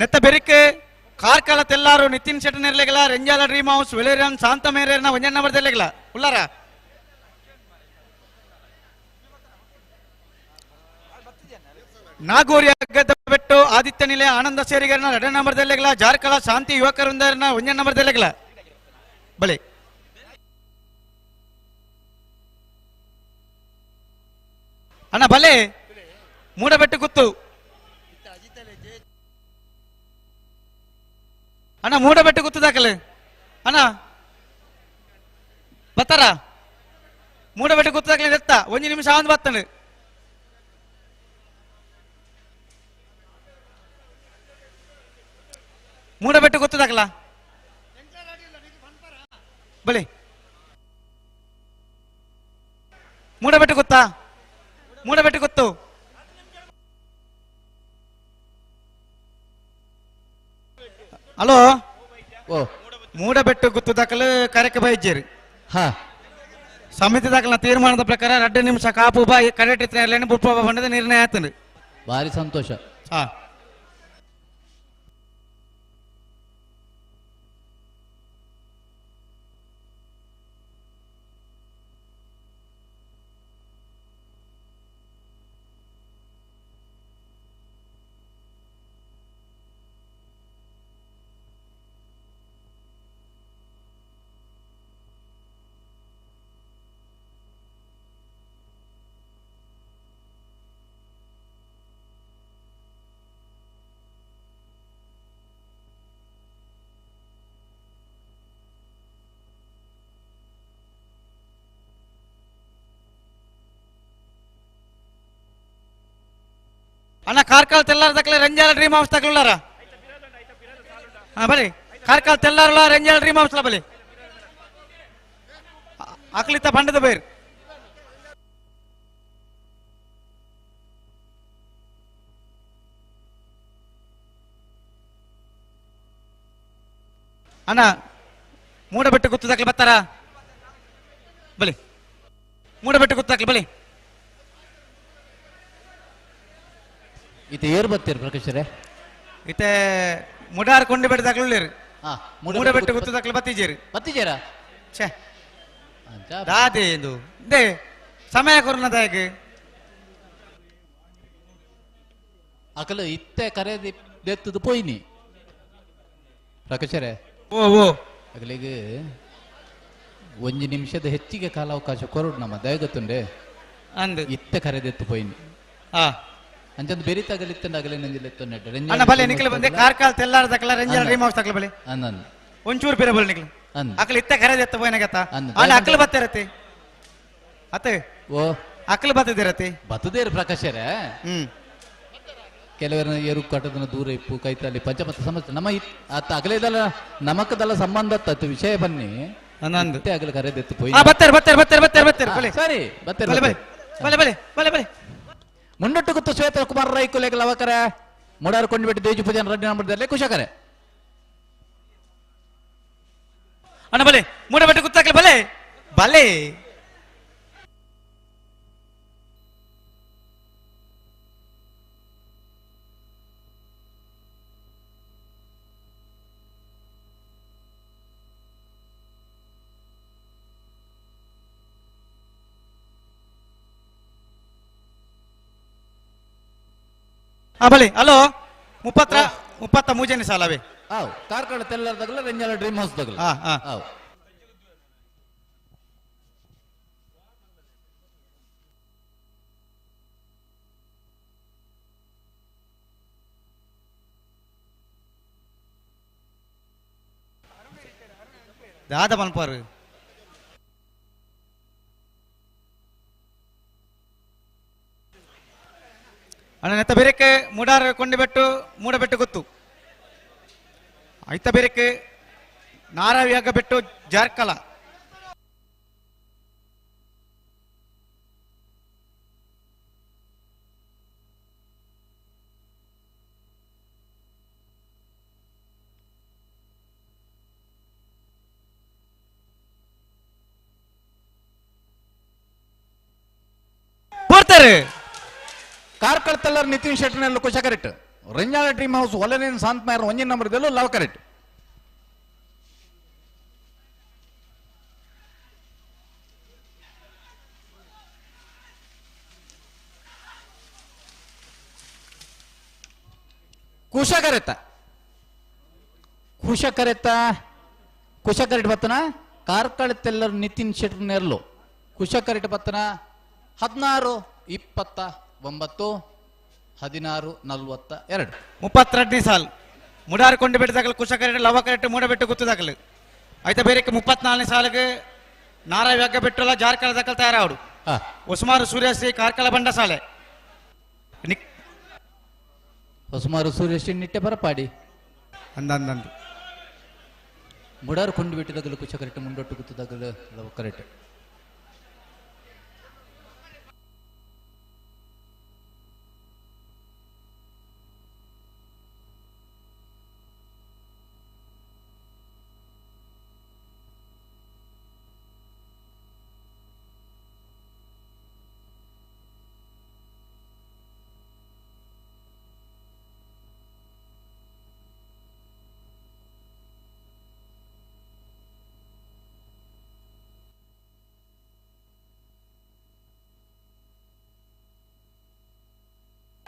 ನೆತ್ತ ಬೆರಿಕೆ ಕಾರ್ಕಳ ತೆಲ್ಲಾರು ನಿತಿನ್ ಶೆಟ್ಟನೆರ್ಲೆಗಲ Ranjala dream house Valerian Shanta ಮೇರೇರ್ನ ಒಂಜಣ್ಣ ಬರ್ದೆರ್ಲೆಗಲ ಉಲ್ಲಾರ ನಾಗೂರಿ ಅಗ್ಗದ ಬೆಟ್ಟು ಆದಿತ್ಯ ನಿಲಯ ಆನಂದ ಸೇರಿಗರನ ಎರಡನೇ ನಂಬರ್ದಲ್ಲೆಗಲ ಜಾರ್ಕಳ ಶಾಂತಿ ಯುವಕರೊಂದರನ ಒಂದನೇ ನಂಬರ್ದಲ್ಲೆಗಲ ಬಲೆ ಅಣ್ಣ ಬಲೆ ಮೂಡಬೆಟ್ಟು ಗುತ್ತು ಅಣ್ಣ ಮೂಡಬೆಟ್ಟು ಗುತ್ತು ದಾಖಲೆ ಅಣ್ಣ ಬತ್ತಾರ ಮೂಡಬೆಟ್ಟು ಗುತ್ತು ದಾಖಲೆ ಎತ್ತ ಒಂದು ನಿಮಿಷ ಆಂದ್ ಬತ್ತಾನೆ. ಮೂಡಬೆಟ್ಟು ಗೊತ್ತು ದಾಖಲ ಬಲೆ ಮೂಡಬೆಟ್ಟು ಗೊತ್ತಾ ಮೂಡಬೆಟ್ಟು ಗೊತ್ತು ಹಲೋ
ಓ
ಮೂಡಬೆಟ್ಟು ಗುತ್ತು ದಾಖಲು ಕರೆಕ್ಕೆ ಬೈಜೇರಿ
ಹಾ
ಸಮಿತಿ ದಾಖಲಿನ ತೀರ್ಮಾನದ ಪ್ರಕಾರ 2 ನಿಮಿಷ ಕಾಪು ಬಾ ಕರೆಕ್ಟ್ ಇತ್ತು ಬುಪ್ಪ ಬಂಡದ ನಿರ್ಣಯ ಆಯ್ತು.
ಭಾರಿ ಸಂತೋಷ.
ಹಾ ಅಣ್ಣ ಕಾರ್ಕಳ ತೆಲ್ಲಾರ ತಕ್ಕಲೆ ರಂಜಾಲ ಡ್ರೀಮ್ ಹೌಸ್ ತಗೊಳ್ಳಾರ ಹಾ ಬಲಿ ಕಾರ್ಕಳ ತೆಲ್ಲಾರಲ್ಲ ರಂಜಾಲ ಡ್ರೀಮ್ ಹೌಸ್ ಬಲಿ ಅಕ್ಲಿತ ಬಂಡದ ಬೇರ್ ಅಣ್ಣ ಮೂಡಬೆಟ್ಟು ಗುತ್ತು ತಕ್ಕಲೆ ಬರ್ತಾರ ಬಲಿ ಮೂಡಬೆಟ್ಟು ಗುತ್ತು ತಕ್ಕಲೆ ಬಲಿ
ಇತ್ತೆ ಏರ್ ಬತ್ತೀರಿ ಪ್ರಕಾಶರೇ
ಇತ್ತೆ ಮುಡಾರ್ ಕೊಂಡಿ ಬೆಟ್ಟ ದಾಖಲು ಮೂಡಬೆಟ್ಟು ಗುತ್ತು ದಾಖಲು ಬತ್ತಿಜೇರಿ
ಬತ್ತಿಜೇರಾ
ಛೇ ದಾದೆ ಇದು they ಸಮಯ ಕೊರೋನಾ ದಾಯಕ
ಅಕಲು ಇತ್ತೆ ಕರೆದಿ ದೆತ್ತದು ಪೋಯಿನಿ ಪ್ರಕಾಶರೇ
ಓ ಓ
ಅಗಲಿಗೆ ಒಂಜಿ ನಿಮಿಷದ ಹೆಚ್ಚಿಗೆ ಕಾಲಾವಕಾಶ ಕೊರಡು ನಮ್ಮ ದಯಗತ್ತುಂಡೆ
ಅಂದು
ಇತ್ತೆ ಕರೆದೆತ್ತು ಪೋಯಿನಿ
ಹಾ
ಅಂಚಂದು ಬೆರಿತಾಗಲಿತ್ತಂಡ ಅಗಲೆ ನಂಜಿಲೆತ್ತು ನೆಟ್ಟ
ಅಣ್ಣ ಬಲೆ ನಿಖಲ್ ಬಂದೆ ಕಾರ್ಕಾಲ್ ತೆಲ್ಲಾರ ದಕ್ಕಲ ರಂಜಾಲ ಡ್ರೀಮ್ ಹೌಸ್ ತಕ್ಕಲ ಬಲೆ
ಅಂದನ್
ಒಂಚೂರು ಬೇರೆ ಬಲೆ ನಿಖಲ್ ಅಕಲ್ ಇತ್ತ ಕರೆದೆತ್ತ ಪೋಯಿನಗತ್ತ ಅಣ್ಣ ಅಕಲ್ ಬತ್ತಿರತ್ತೆ ಅತ್ತೆ
ಓ
ಅಕಲ್ ಬತ್ತಿದಿರತ್ತೆ
ಬತ್ತದೇರು ಪ್ರಕಾಶರೇ ಕೆಲವರ ಏರು ಕಟ್ಟದನ ದೂರ ಇಪ್ಪು ಕೈತಲ್ಲಿ ಪಂಚಮತ ಸಮಸ್ಯೆ ನಮ್ಮ ಅತ್ತ ಅಗಲೇದಲ್ಲ ನಮಕದಲ್ಲ ಸಂಬಂಧ ತತ್ತು ವಿಷಯ ಬನ್ನಿ
ಅಂದು
ಅಗಲ ಕರೆದೆತ್ತು ಪೋಯಿ
ಬತ್ತಾರೆ ಬತ್ತಾರೆ ಬತ್ತಾರೆ ಬತ್ತಾರೆ ಬತ್ತಾರೆ ಬಲೆ
ಸರಿ ಬತ್ತಾರೆ
ಬಲೆ ಬಲೆ ಬಲೆ ಬಲೆ ಬಲೆ
ಮುಂಡಟ್ಟು ಗುತ್ತು ಶ್ವೇತ ಕುಮಾರ್ ರೈ ಕುಲೆಗೆ ಲವಕರೆ ಮುಡಾರು ಕೊಂಡು ಬಿಟ್ಟು ದೇಜು ಪೂಜನ್ ರೆಡ್ಡಿ ನಂಬರ್ದಲ್ಲಿ ಕುಶಕರೆ
ಅಣ್ಣ ಬಲೆ ಮೂಡಬೆಟ್ಟು ಗುತ್ತಾಕಲಿ ಬಲೆ ಬಲೆ ಬಲೆ ಹಲೋ 33 ಸಾಲವೇ
ಆವ್ ಕಾರ್ಕಳ ತೆಲ್ಲರ್ದಾಗಲ ರಂಜಾಲ ಡ್ರೀಮ್ ಹೌಸ್ ದಾಗಲ
ಹಾ ಹಾ
ಆವ್
ದಾದ ಮನ್ಪಾರು ಅಣ್ಣ ನೆತ್ತ ಬೇರೆಕ್ಕೆ ಮುಡಾರ ಕೊಂಡಿಬೆಟ್ಟು ಮೂಡಬೆಟ್ಟು ಗೊತ್ತು ಐತ ಬೇರೆಕ್ಕೆ ನಾರಾವ್ಯಾಗ ಬೆಟ್ಟು ಜಾರ್ಕಲ ಬರ್ತಾರೆ
ಕಾರ್ಕಳ ತೆಲ್ಲರ್ ನಿತಿನ್ ಶೆಟ್ಟರ್ನೆಲ್ಲ ಕುಶ ಕರೆಕ್ಟ್ ರಂಜಾಲ ಡ್ರೀಮ್ ಹೌಸ್ ಒಲನೇನ್ ಶಾಂತ್ ಮಾಯರ್ ಒಂಜಿನ ನಂಬರ್ ಇದೆಲ್ಲ ಲವ್ ಕರೆಕ್ಟ್ ಕುಶ ಕರೆತ್ತ ಕುಶ ಕರೆತ್ತ ಕುಶ ಕರೆಕ್ಟ್ ಬತ್ತನ ಕಾರ್ಕಳ ತೆಲ್ಲರ್ ನಿತಿನ್ ಶೆಟ್ಟರ್ ನೆರ್ಲು ಕುಶ ಕರೆಕ್ಟ್ ಬತ್ತನ 16 29 16 42
32 ಸಾಲ್ ಮುಡಾರು ಕೊಂಡು ಬೆಟ್ಟ ದಾಖಲು ಕುಶ ಕರೆಕ್ಟ್ ಲವ ಕರೆಕ್ಟ್ ಮೂಡಬೆಟ್ಟು ಗುತ್ತು ದಾಖಲು ಆಯ್ತಾ ಬೇರೆ 34 ಸಾಲಿಗೆ ನಾರಾವ್ಯಾಗ ಬೆಟ್ಟಲ್ಲ ಜಾರ್ಕಳ ದಾಖಲು ತಯಾರಾವಡು ಹೊಸಮಾರು ಸೂರ್ಯಶ್ರೀ ಕಾರ್ಕಳ ಬಂಡಸಾಲೆ
ಹೊಸಮಾರು ಸೂರ್ಯಶ್ರೀ ನಿಟ್ಟೆ ಬರಪಾಡಿ
ಅಂದಂದು
ಮುಡಾರ್ ಕೊಂಡು ಬಿಟ್ಟಿದಾಗಲೂ ಕುಶಕರೆಟ್ ಮುಂಡೊಟ್ಟು ಗುತ್ತದಾಗಲೂ ಲವಕರೆಟ್.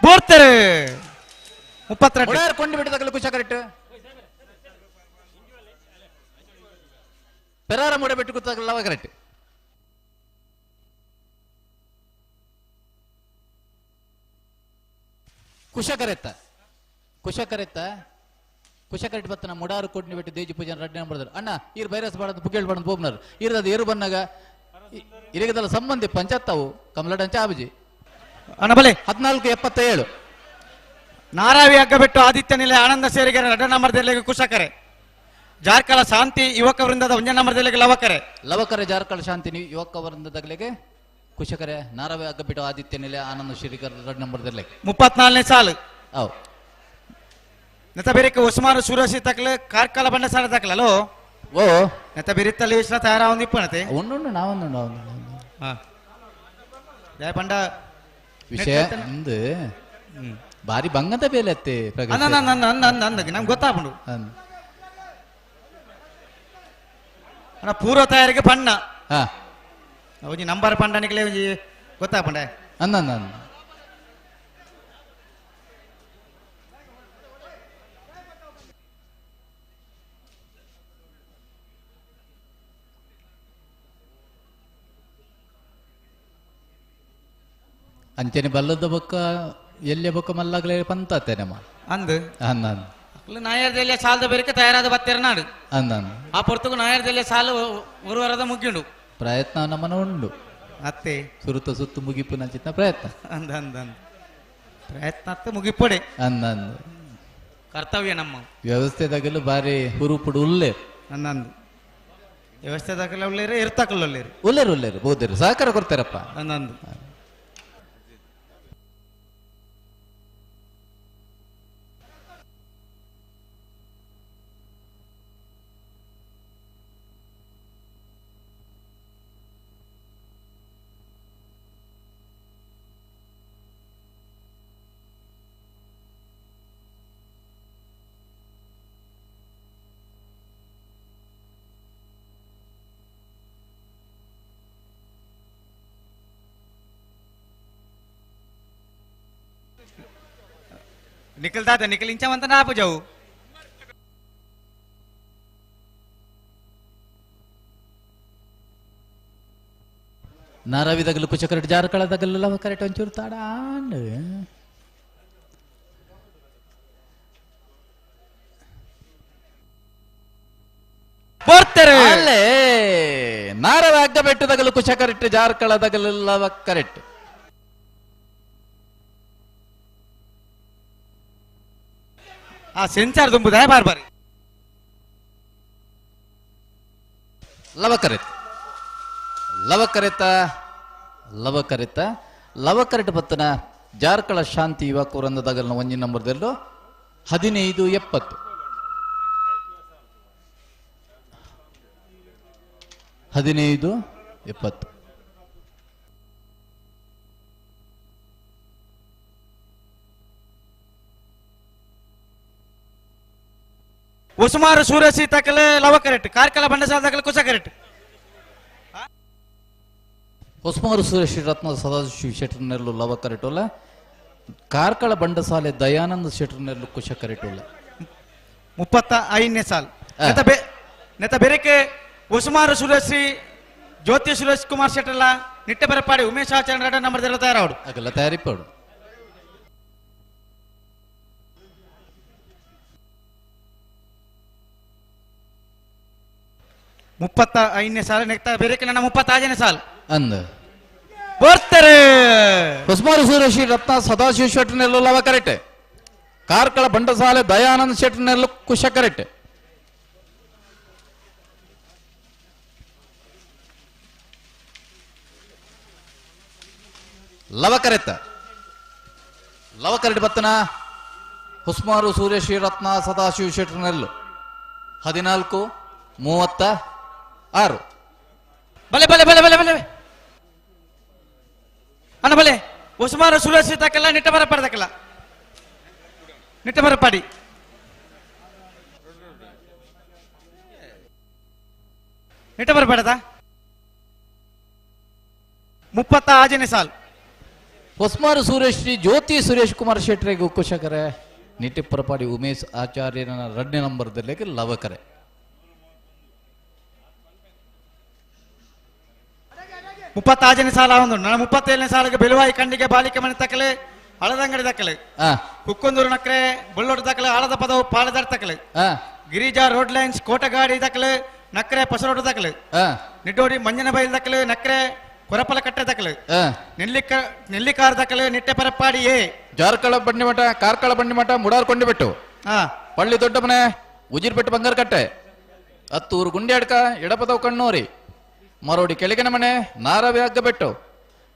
ಬೋರ್ತಾರೆ 32
ಮುಡಾರ್ ಕೊಂಡು ಬಿಟ್ಟಿದಾಗಲೂ ಕುಶಕರೆಟ್ ಪೆರಾರ ಮೂಡೆ ಬಿಟ್ಟು ಕೂತಾಗಲ್ಲ ಲವಕರೆಟ್. ಕುಶಕರೆತ್ತ ಕುಶಕರೆತ್ತ ಕುಶಕರೆಟ್ ಬತ್ತನ ಮುಡಾರು ಕೊಡ್ನಿ ಬಿಟ್ಟು ದೇಜಿ ಪೂಜೆ ರಡ್ಡೆ ನಂಬರ್ದಾರ ಅಣ್ಣ ಈರ್ ಬೈರಸ್ ಬಾಡದು ಪುಗೇಳ್ ಬಾಡದು ಬೋಬ್ನರ್ ಈರದ ಏರು ಬನ್ನಾಗ ಇರಿಗದಲ್ಲ ಸಂಬಂಧಿ ಪಂಚಾತ್ತಾವು ಕಮಲಡಂಚ ಆಬುಜಿ
ಅಣ್ಣ ಬಲೆ
14:77.
ನಾರಾವಿ ಹಗ್ಗ ಬಿಟ್ಟು ಆದಿತ್ಯ ನಿಲೆ ಆನಂದ ಸೇರಿಗೆರೆ ರಡ್ಡ ನಂಬರ್ ದೆಲೆಗೆ ಕುಶಕರೆ. ಜಾರ್ಕಳ ಶಾಂತಿ ಯುವಕ ವೃಂದದ ಒಂಜ ನಂಬರ್ ದೆಲೆಗೆ ಲವಕರೆ.
ಲವಕರೆ ಜಾರ್ಕಳ ಶಾಂತಿ ಯುವಕ ವೃಂದದಗಲೆಗೆ ಕುಶಕರೆ ನಾರಾವಿ ಹಗ್ಗ ಬಿಟ್ಟು ಆದಿತ್ಯ ನಿಲೆ ಆನಂದ ಶ್ರೀಕರ್ ರಡ್ಡ ನಂಬರ್ ದೆಲೆಗೆ
34ನೇ ಸಾಲು.
ಅವು
ನೆತ ಬೇರೆಕ್ಕೆ ಉಸ್ಮಾನ್ ಸೂರಸಿ ತಕ್ಲೆ ಕಾರ್ಕಳ ಬಂಡ ಸಾಲ ತಕ್ಲ ಅಲೋ
ಓ
ನೆತ ಬಿರಿತ್ತಲ್ಲಿ ವಿಶ್ವ ತಯಾರ ಒಂದು ಇಪ್ಪಣತೆ
ಉಂಡು ನಾವೊಂದು
ಹಾ ಜಯ ಬಂಡ
ವಿಷಯ ಅಂದು ಬಾರಿ ಬಂಗದ ಬೇಲೆ ಅತ್ತೆ
ನಮ್ಗೆ ಗೊತ್ತಾಗ್ಬಿಡು ಅಣ್ಣ ಪೂರ್ವ ತಯಾರಿಗೆ ಪಣ್ಣ ಒಂಜಿ ನಂಬರ್ ಪಂಡನಿಗೆ ಒಂಜಿ ಗೊತ್ತಾಪಂಡೆ
ಅಂದ ಅಂಚನೆ ಬಲ್ಲದ ಬೊಕ್ಕ ಎಲ್ಲಿಯ ಬೊಕ್ಕ ಮಲ್ಲಾಗಲೇ ಪಂತಾತೆ ನಮ್ಮ
ಅಂದು
ಅಂದ
ನಾಯರ್ದೆಲ್ಲ ಸಾಲದ ಬೇರೆ ತಯಾರಾದ ಬತ್ತೆರ ನಾಡು
ಅಂದ
ಆ ಪೊರ್ತುಗು ನಾಯರ್ದೆಲ್ಲ ಸಾಲು ಒಂದು ವಾರದ ಮುಗಿಯುಂಡು
ಪ್ರಯತ್ನ ನಮ್ಮನ ಉಂಡು
ಅತ್ತೆ
ಸುರುತ ಸುತ್ತು ಮುಗಿಪು ನಂಚಿನ ಪ್ರಯತ್ನ
ಅಂದ ಅಂದ ಅಂದ ಪ್ರಯತ್ನ ಅತ್ತ ಮುಗಿಪೊಡೆ
ಅಂದ ಅಂದ
ಕರ್ತವ್ಯ ನಮ್ಮ
ವ್ಯವಸ್ಥೆದಾಗಲೂ ಬಾರಿ ಹುರುಪುಡು ಉಲ್ಲೇರು
ಅಂದಂದು ವ್ಯವಸ್ಥೆದಾಗಲ ಉಳ್ಳೇರು ಇರ್ತಕಲ್ಲ ಉಳ್ಳೇರು
ಉಲ್ಲೇರು ಉಲ್ಲೇರು ಬಹುದೇರು ಸಹಕಾರ ಕೊಡ್ತಾರಪ್ಪ
ಅಂದಂದು निकलता था निकल इंचा मंत ना आप जाओ
ನಾರಾವಿ ತಗಲು ಕುಚ ಕರೆಕ್ಟ್ ಜಾರಕಳ ತಗಲೆಲ್ಲ ಕರೆಕ್ಟ್ ಒಂಚೂರು ತಾಡ
ಬರ್ತಾರೆ
ಅಲ್ಲೇ ನಾರವ ಹಗ್ಗ ಬೆಟ್ಟು ತಗಲು ಕುಚ ಕರೆಕ್ಟ್ ಜಾರಕಳ ತಗಲೆಲ್ಲ ಕರೆಕ್ಟ್
ಆ ಸೆನ್ಸಾರ್ ತುಂಬುದ ಬಾರ್ ಬಾರಿ
ಲವಕರೆತ್ ಲವಕರೆತ ಲವಕರೆತ ಲವಕರೆಟ್ ಬತ್ತನ ಜಾರ್ಕಳ ಶಾಂತಿ ಯುವಕ ವೃಂದದಾಗಲ್ನ ಒಂಜಿ ನಂಬರ್ದಲ್ಲೂ 1570 1570
ಉಸುಮಾರು ಸೂರ್ಯಸಿ ತಕಲೆ ಲವಕರೆಟ್ ಕಾರ್ಕಳ ಬಂಡಸಾಲ ತಕಲೆ ಕುಸಕರೆಟ್
ಹೊಸ್ಮಾರು ಸುರೇಶ್ ರತ್ನ ಸದಾಶಿವ ಶೆಟ್ಟರ್ನೆಲ್ಲು ಲವಕರೆಟೋಲ ಕಾರ್ಕಳ ಬಂಡಸಾಲೆ ದಯಾನಂದ ಶೆಟ್ಟರ್ನೆಲ್ಲು ಕುಶಕರೆಟೋಲ
35ನೇ ಸಾಲ್ ನೆತ ಬೆರಕೆ ಉಸುಮಾರು ಸುರೇಶ್ರೀ ಜ್ಯೋತಿ ಸುರೇಶ್ ಕುಮಾರ್ ಶೆಟ್ಟರ್ಲ ನಿಟ್ಟೆ ಬರಪಾಡಿ ಉಮೇಶ್ ಆಚಾರ್ಯ ರಡ ನಂಬರ್ ದೆಲ್ಲ ತಯಾರಾವಡು
ಅಗಲ ತಯಾರಿಪಾಡು
35ನೇ ಸಾಲ ನೆಕ್ತ ಬೇರೆಕೆ ನನ್ನ 36ನೇ ಸಾಲ್
ಅಂದ
ಬರ್ತಾರೆ
ಹೊಸ್ಮಾರು ಸುರೇಶ್ ರತ್ನ ಸದಾಶಿವ ಶೆಟ್ಟರ್ನೆಲ್ಲು ಲವಕರೆಟ್ ಕಾರ್ಕಳ ಬಂಡಸಾಲೆ ದಯಾನಂದ ಶೆಟ್ಟರ್ನೆಲ್ಲು ಕುಶಕರೆಟ್ ಲವಕರೆತ್ತ ಲವಕರೆಟ್ ಬತ್ತನ ಹುಸ್ಮಾರು ಸೂರ್ಯಶ್ರೀ ರತ್ನ ಸದಾಶಿವ ಶೆಟ್ಟರ್ನೆಲ್ಲು 14:36.
ಬಲೆ ಬಲೆ ಬಲೆ ಬಲೆ ಬಲೆ ಅಣ್ಣ ಬಲೆ ಹೊಸಮಾರು ಸೂರ್ಯಶ್ರೀ ತಕ್ಕಲ್ಲ ನಿಟ್ಟ ಬರಪಾಡ್ದಕ್ಕಲ್ಲ ನಿಟ್ಟ ಬರಪಾಡಿ ನಿಟ್ಟ ಬರಪಾಡದ 36ನೇ ಸಾಲು.
ಹೊಸ್ಮಾರು ಸೂರ್ಯಶ್ರೀ ಜ್ಯೋತಿ ಸುರೇಶ್ ಕುಮಾರ್ ಶೆಟ್ಟರಿಗೆ ಕುಶಕರೆ ನಿಟ್ಟಿಪರಪಾಡಿ ಉಮೇಶ್ ಆಚಾರ್ಯನ 2ನೇ ನಂಬರ್ದಲ್ಲಿ ಲವಕರೆ.
36ನೇ ಸಾಲ ಒಂದು ನನ್ನ 37ನೇ ಸಾಲಿಗೆ ಬೆಲುವಾಯಿ ಕಂಡಿಗೆ ಬಾಲಿಕೆ ಮನೆ ತಕಲೆ ಹಳದಂಗಡಿ ತಕಲೆ ಕುಕ್ಕಂದೂರು ನಕ್ರೆ ಬಳ್ಳೋಟ ತಕಲೆ ಆಳದ ಪದವು ಪಾಳದಾರ್ ತಕಲೆ ಗಿರಿಜಾ ರೋಡ್ ಲೈನ್ಸ್ ಕೋಟಗಾಡಿ ತಕಲೆ ನಕ್ರೆ ಪಸರೋಟ ತಕಲೆ ನಿಡ್ಡೋಡಿ ಮಂಜನ ಬೈಲ್ ತಕಲೆ ನಕ್ರೆ ಕೊರಪಲ ಕಟ್ಟೆ ತಕಲೆ ನೆಲ್ಲಿಕಾರ ತಕಲೆ ನಿಟ್ಟೆ ಪರಪ್ಪಾಡಿ ಎ
ಜಾರ್ಕಳ ಬಂಡಿಮಠ ಕಾರ್ಕಳ ಬಂಡಿಮಠ ಮುಡಾರ್ ಕೊಂಡಿಬೆಟ್ಟು ಪಳ್ಳಿ ದೊಡ್ಡಮನೆ ಉಜಿರ್ಪೆಟ್ಟು ಬಂಗಾರಕಟ್ಟೆ ಅತ್ತೂರು ಗುಂಡ್ಯಾಡ್ಕ ಎಡಪದವು ಕಣ್ಣೂರಿ ಮರೋಡಿ ಕೆಳಗಿನ ಮನೆ ನಾರವಿ ಹಗ್ಗಬೆಟ್ಟು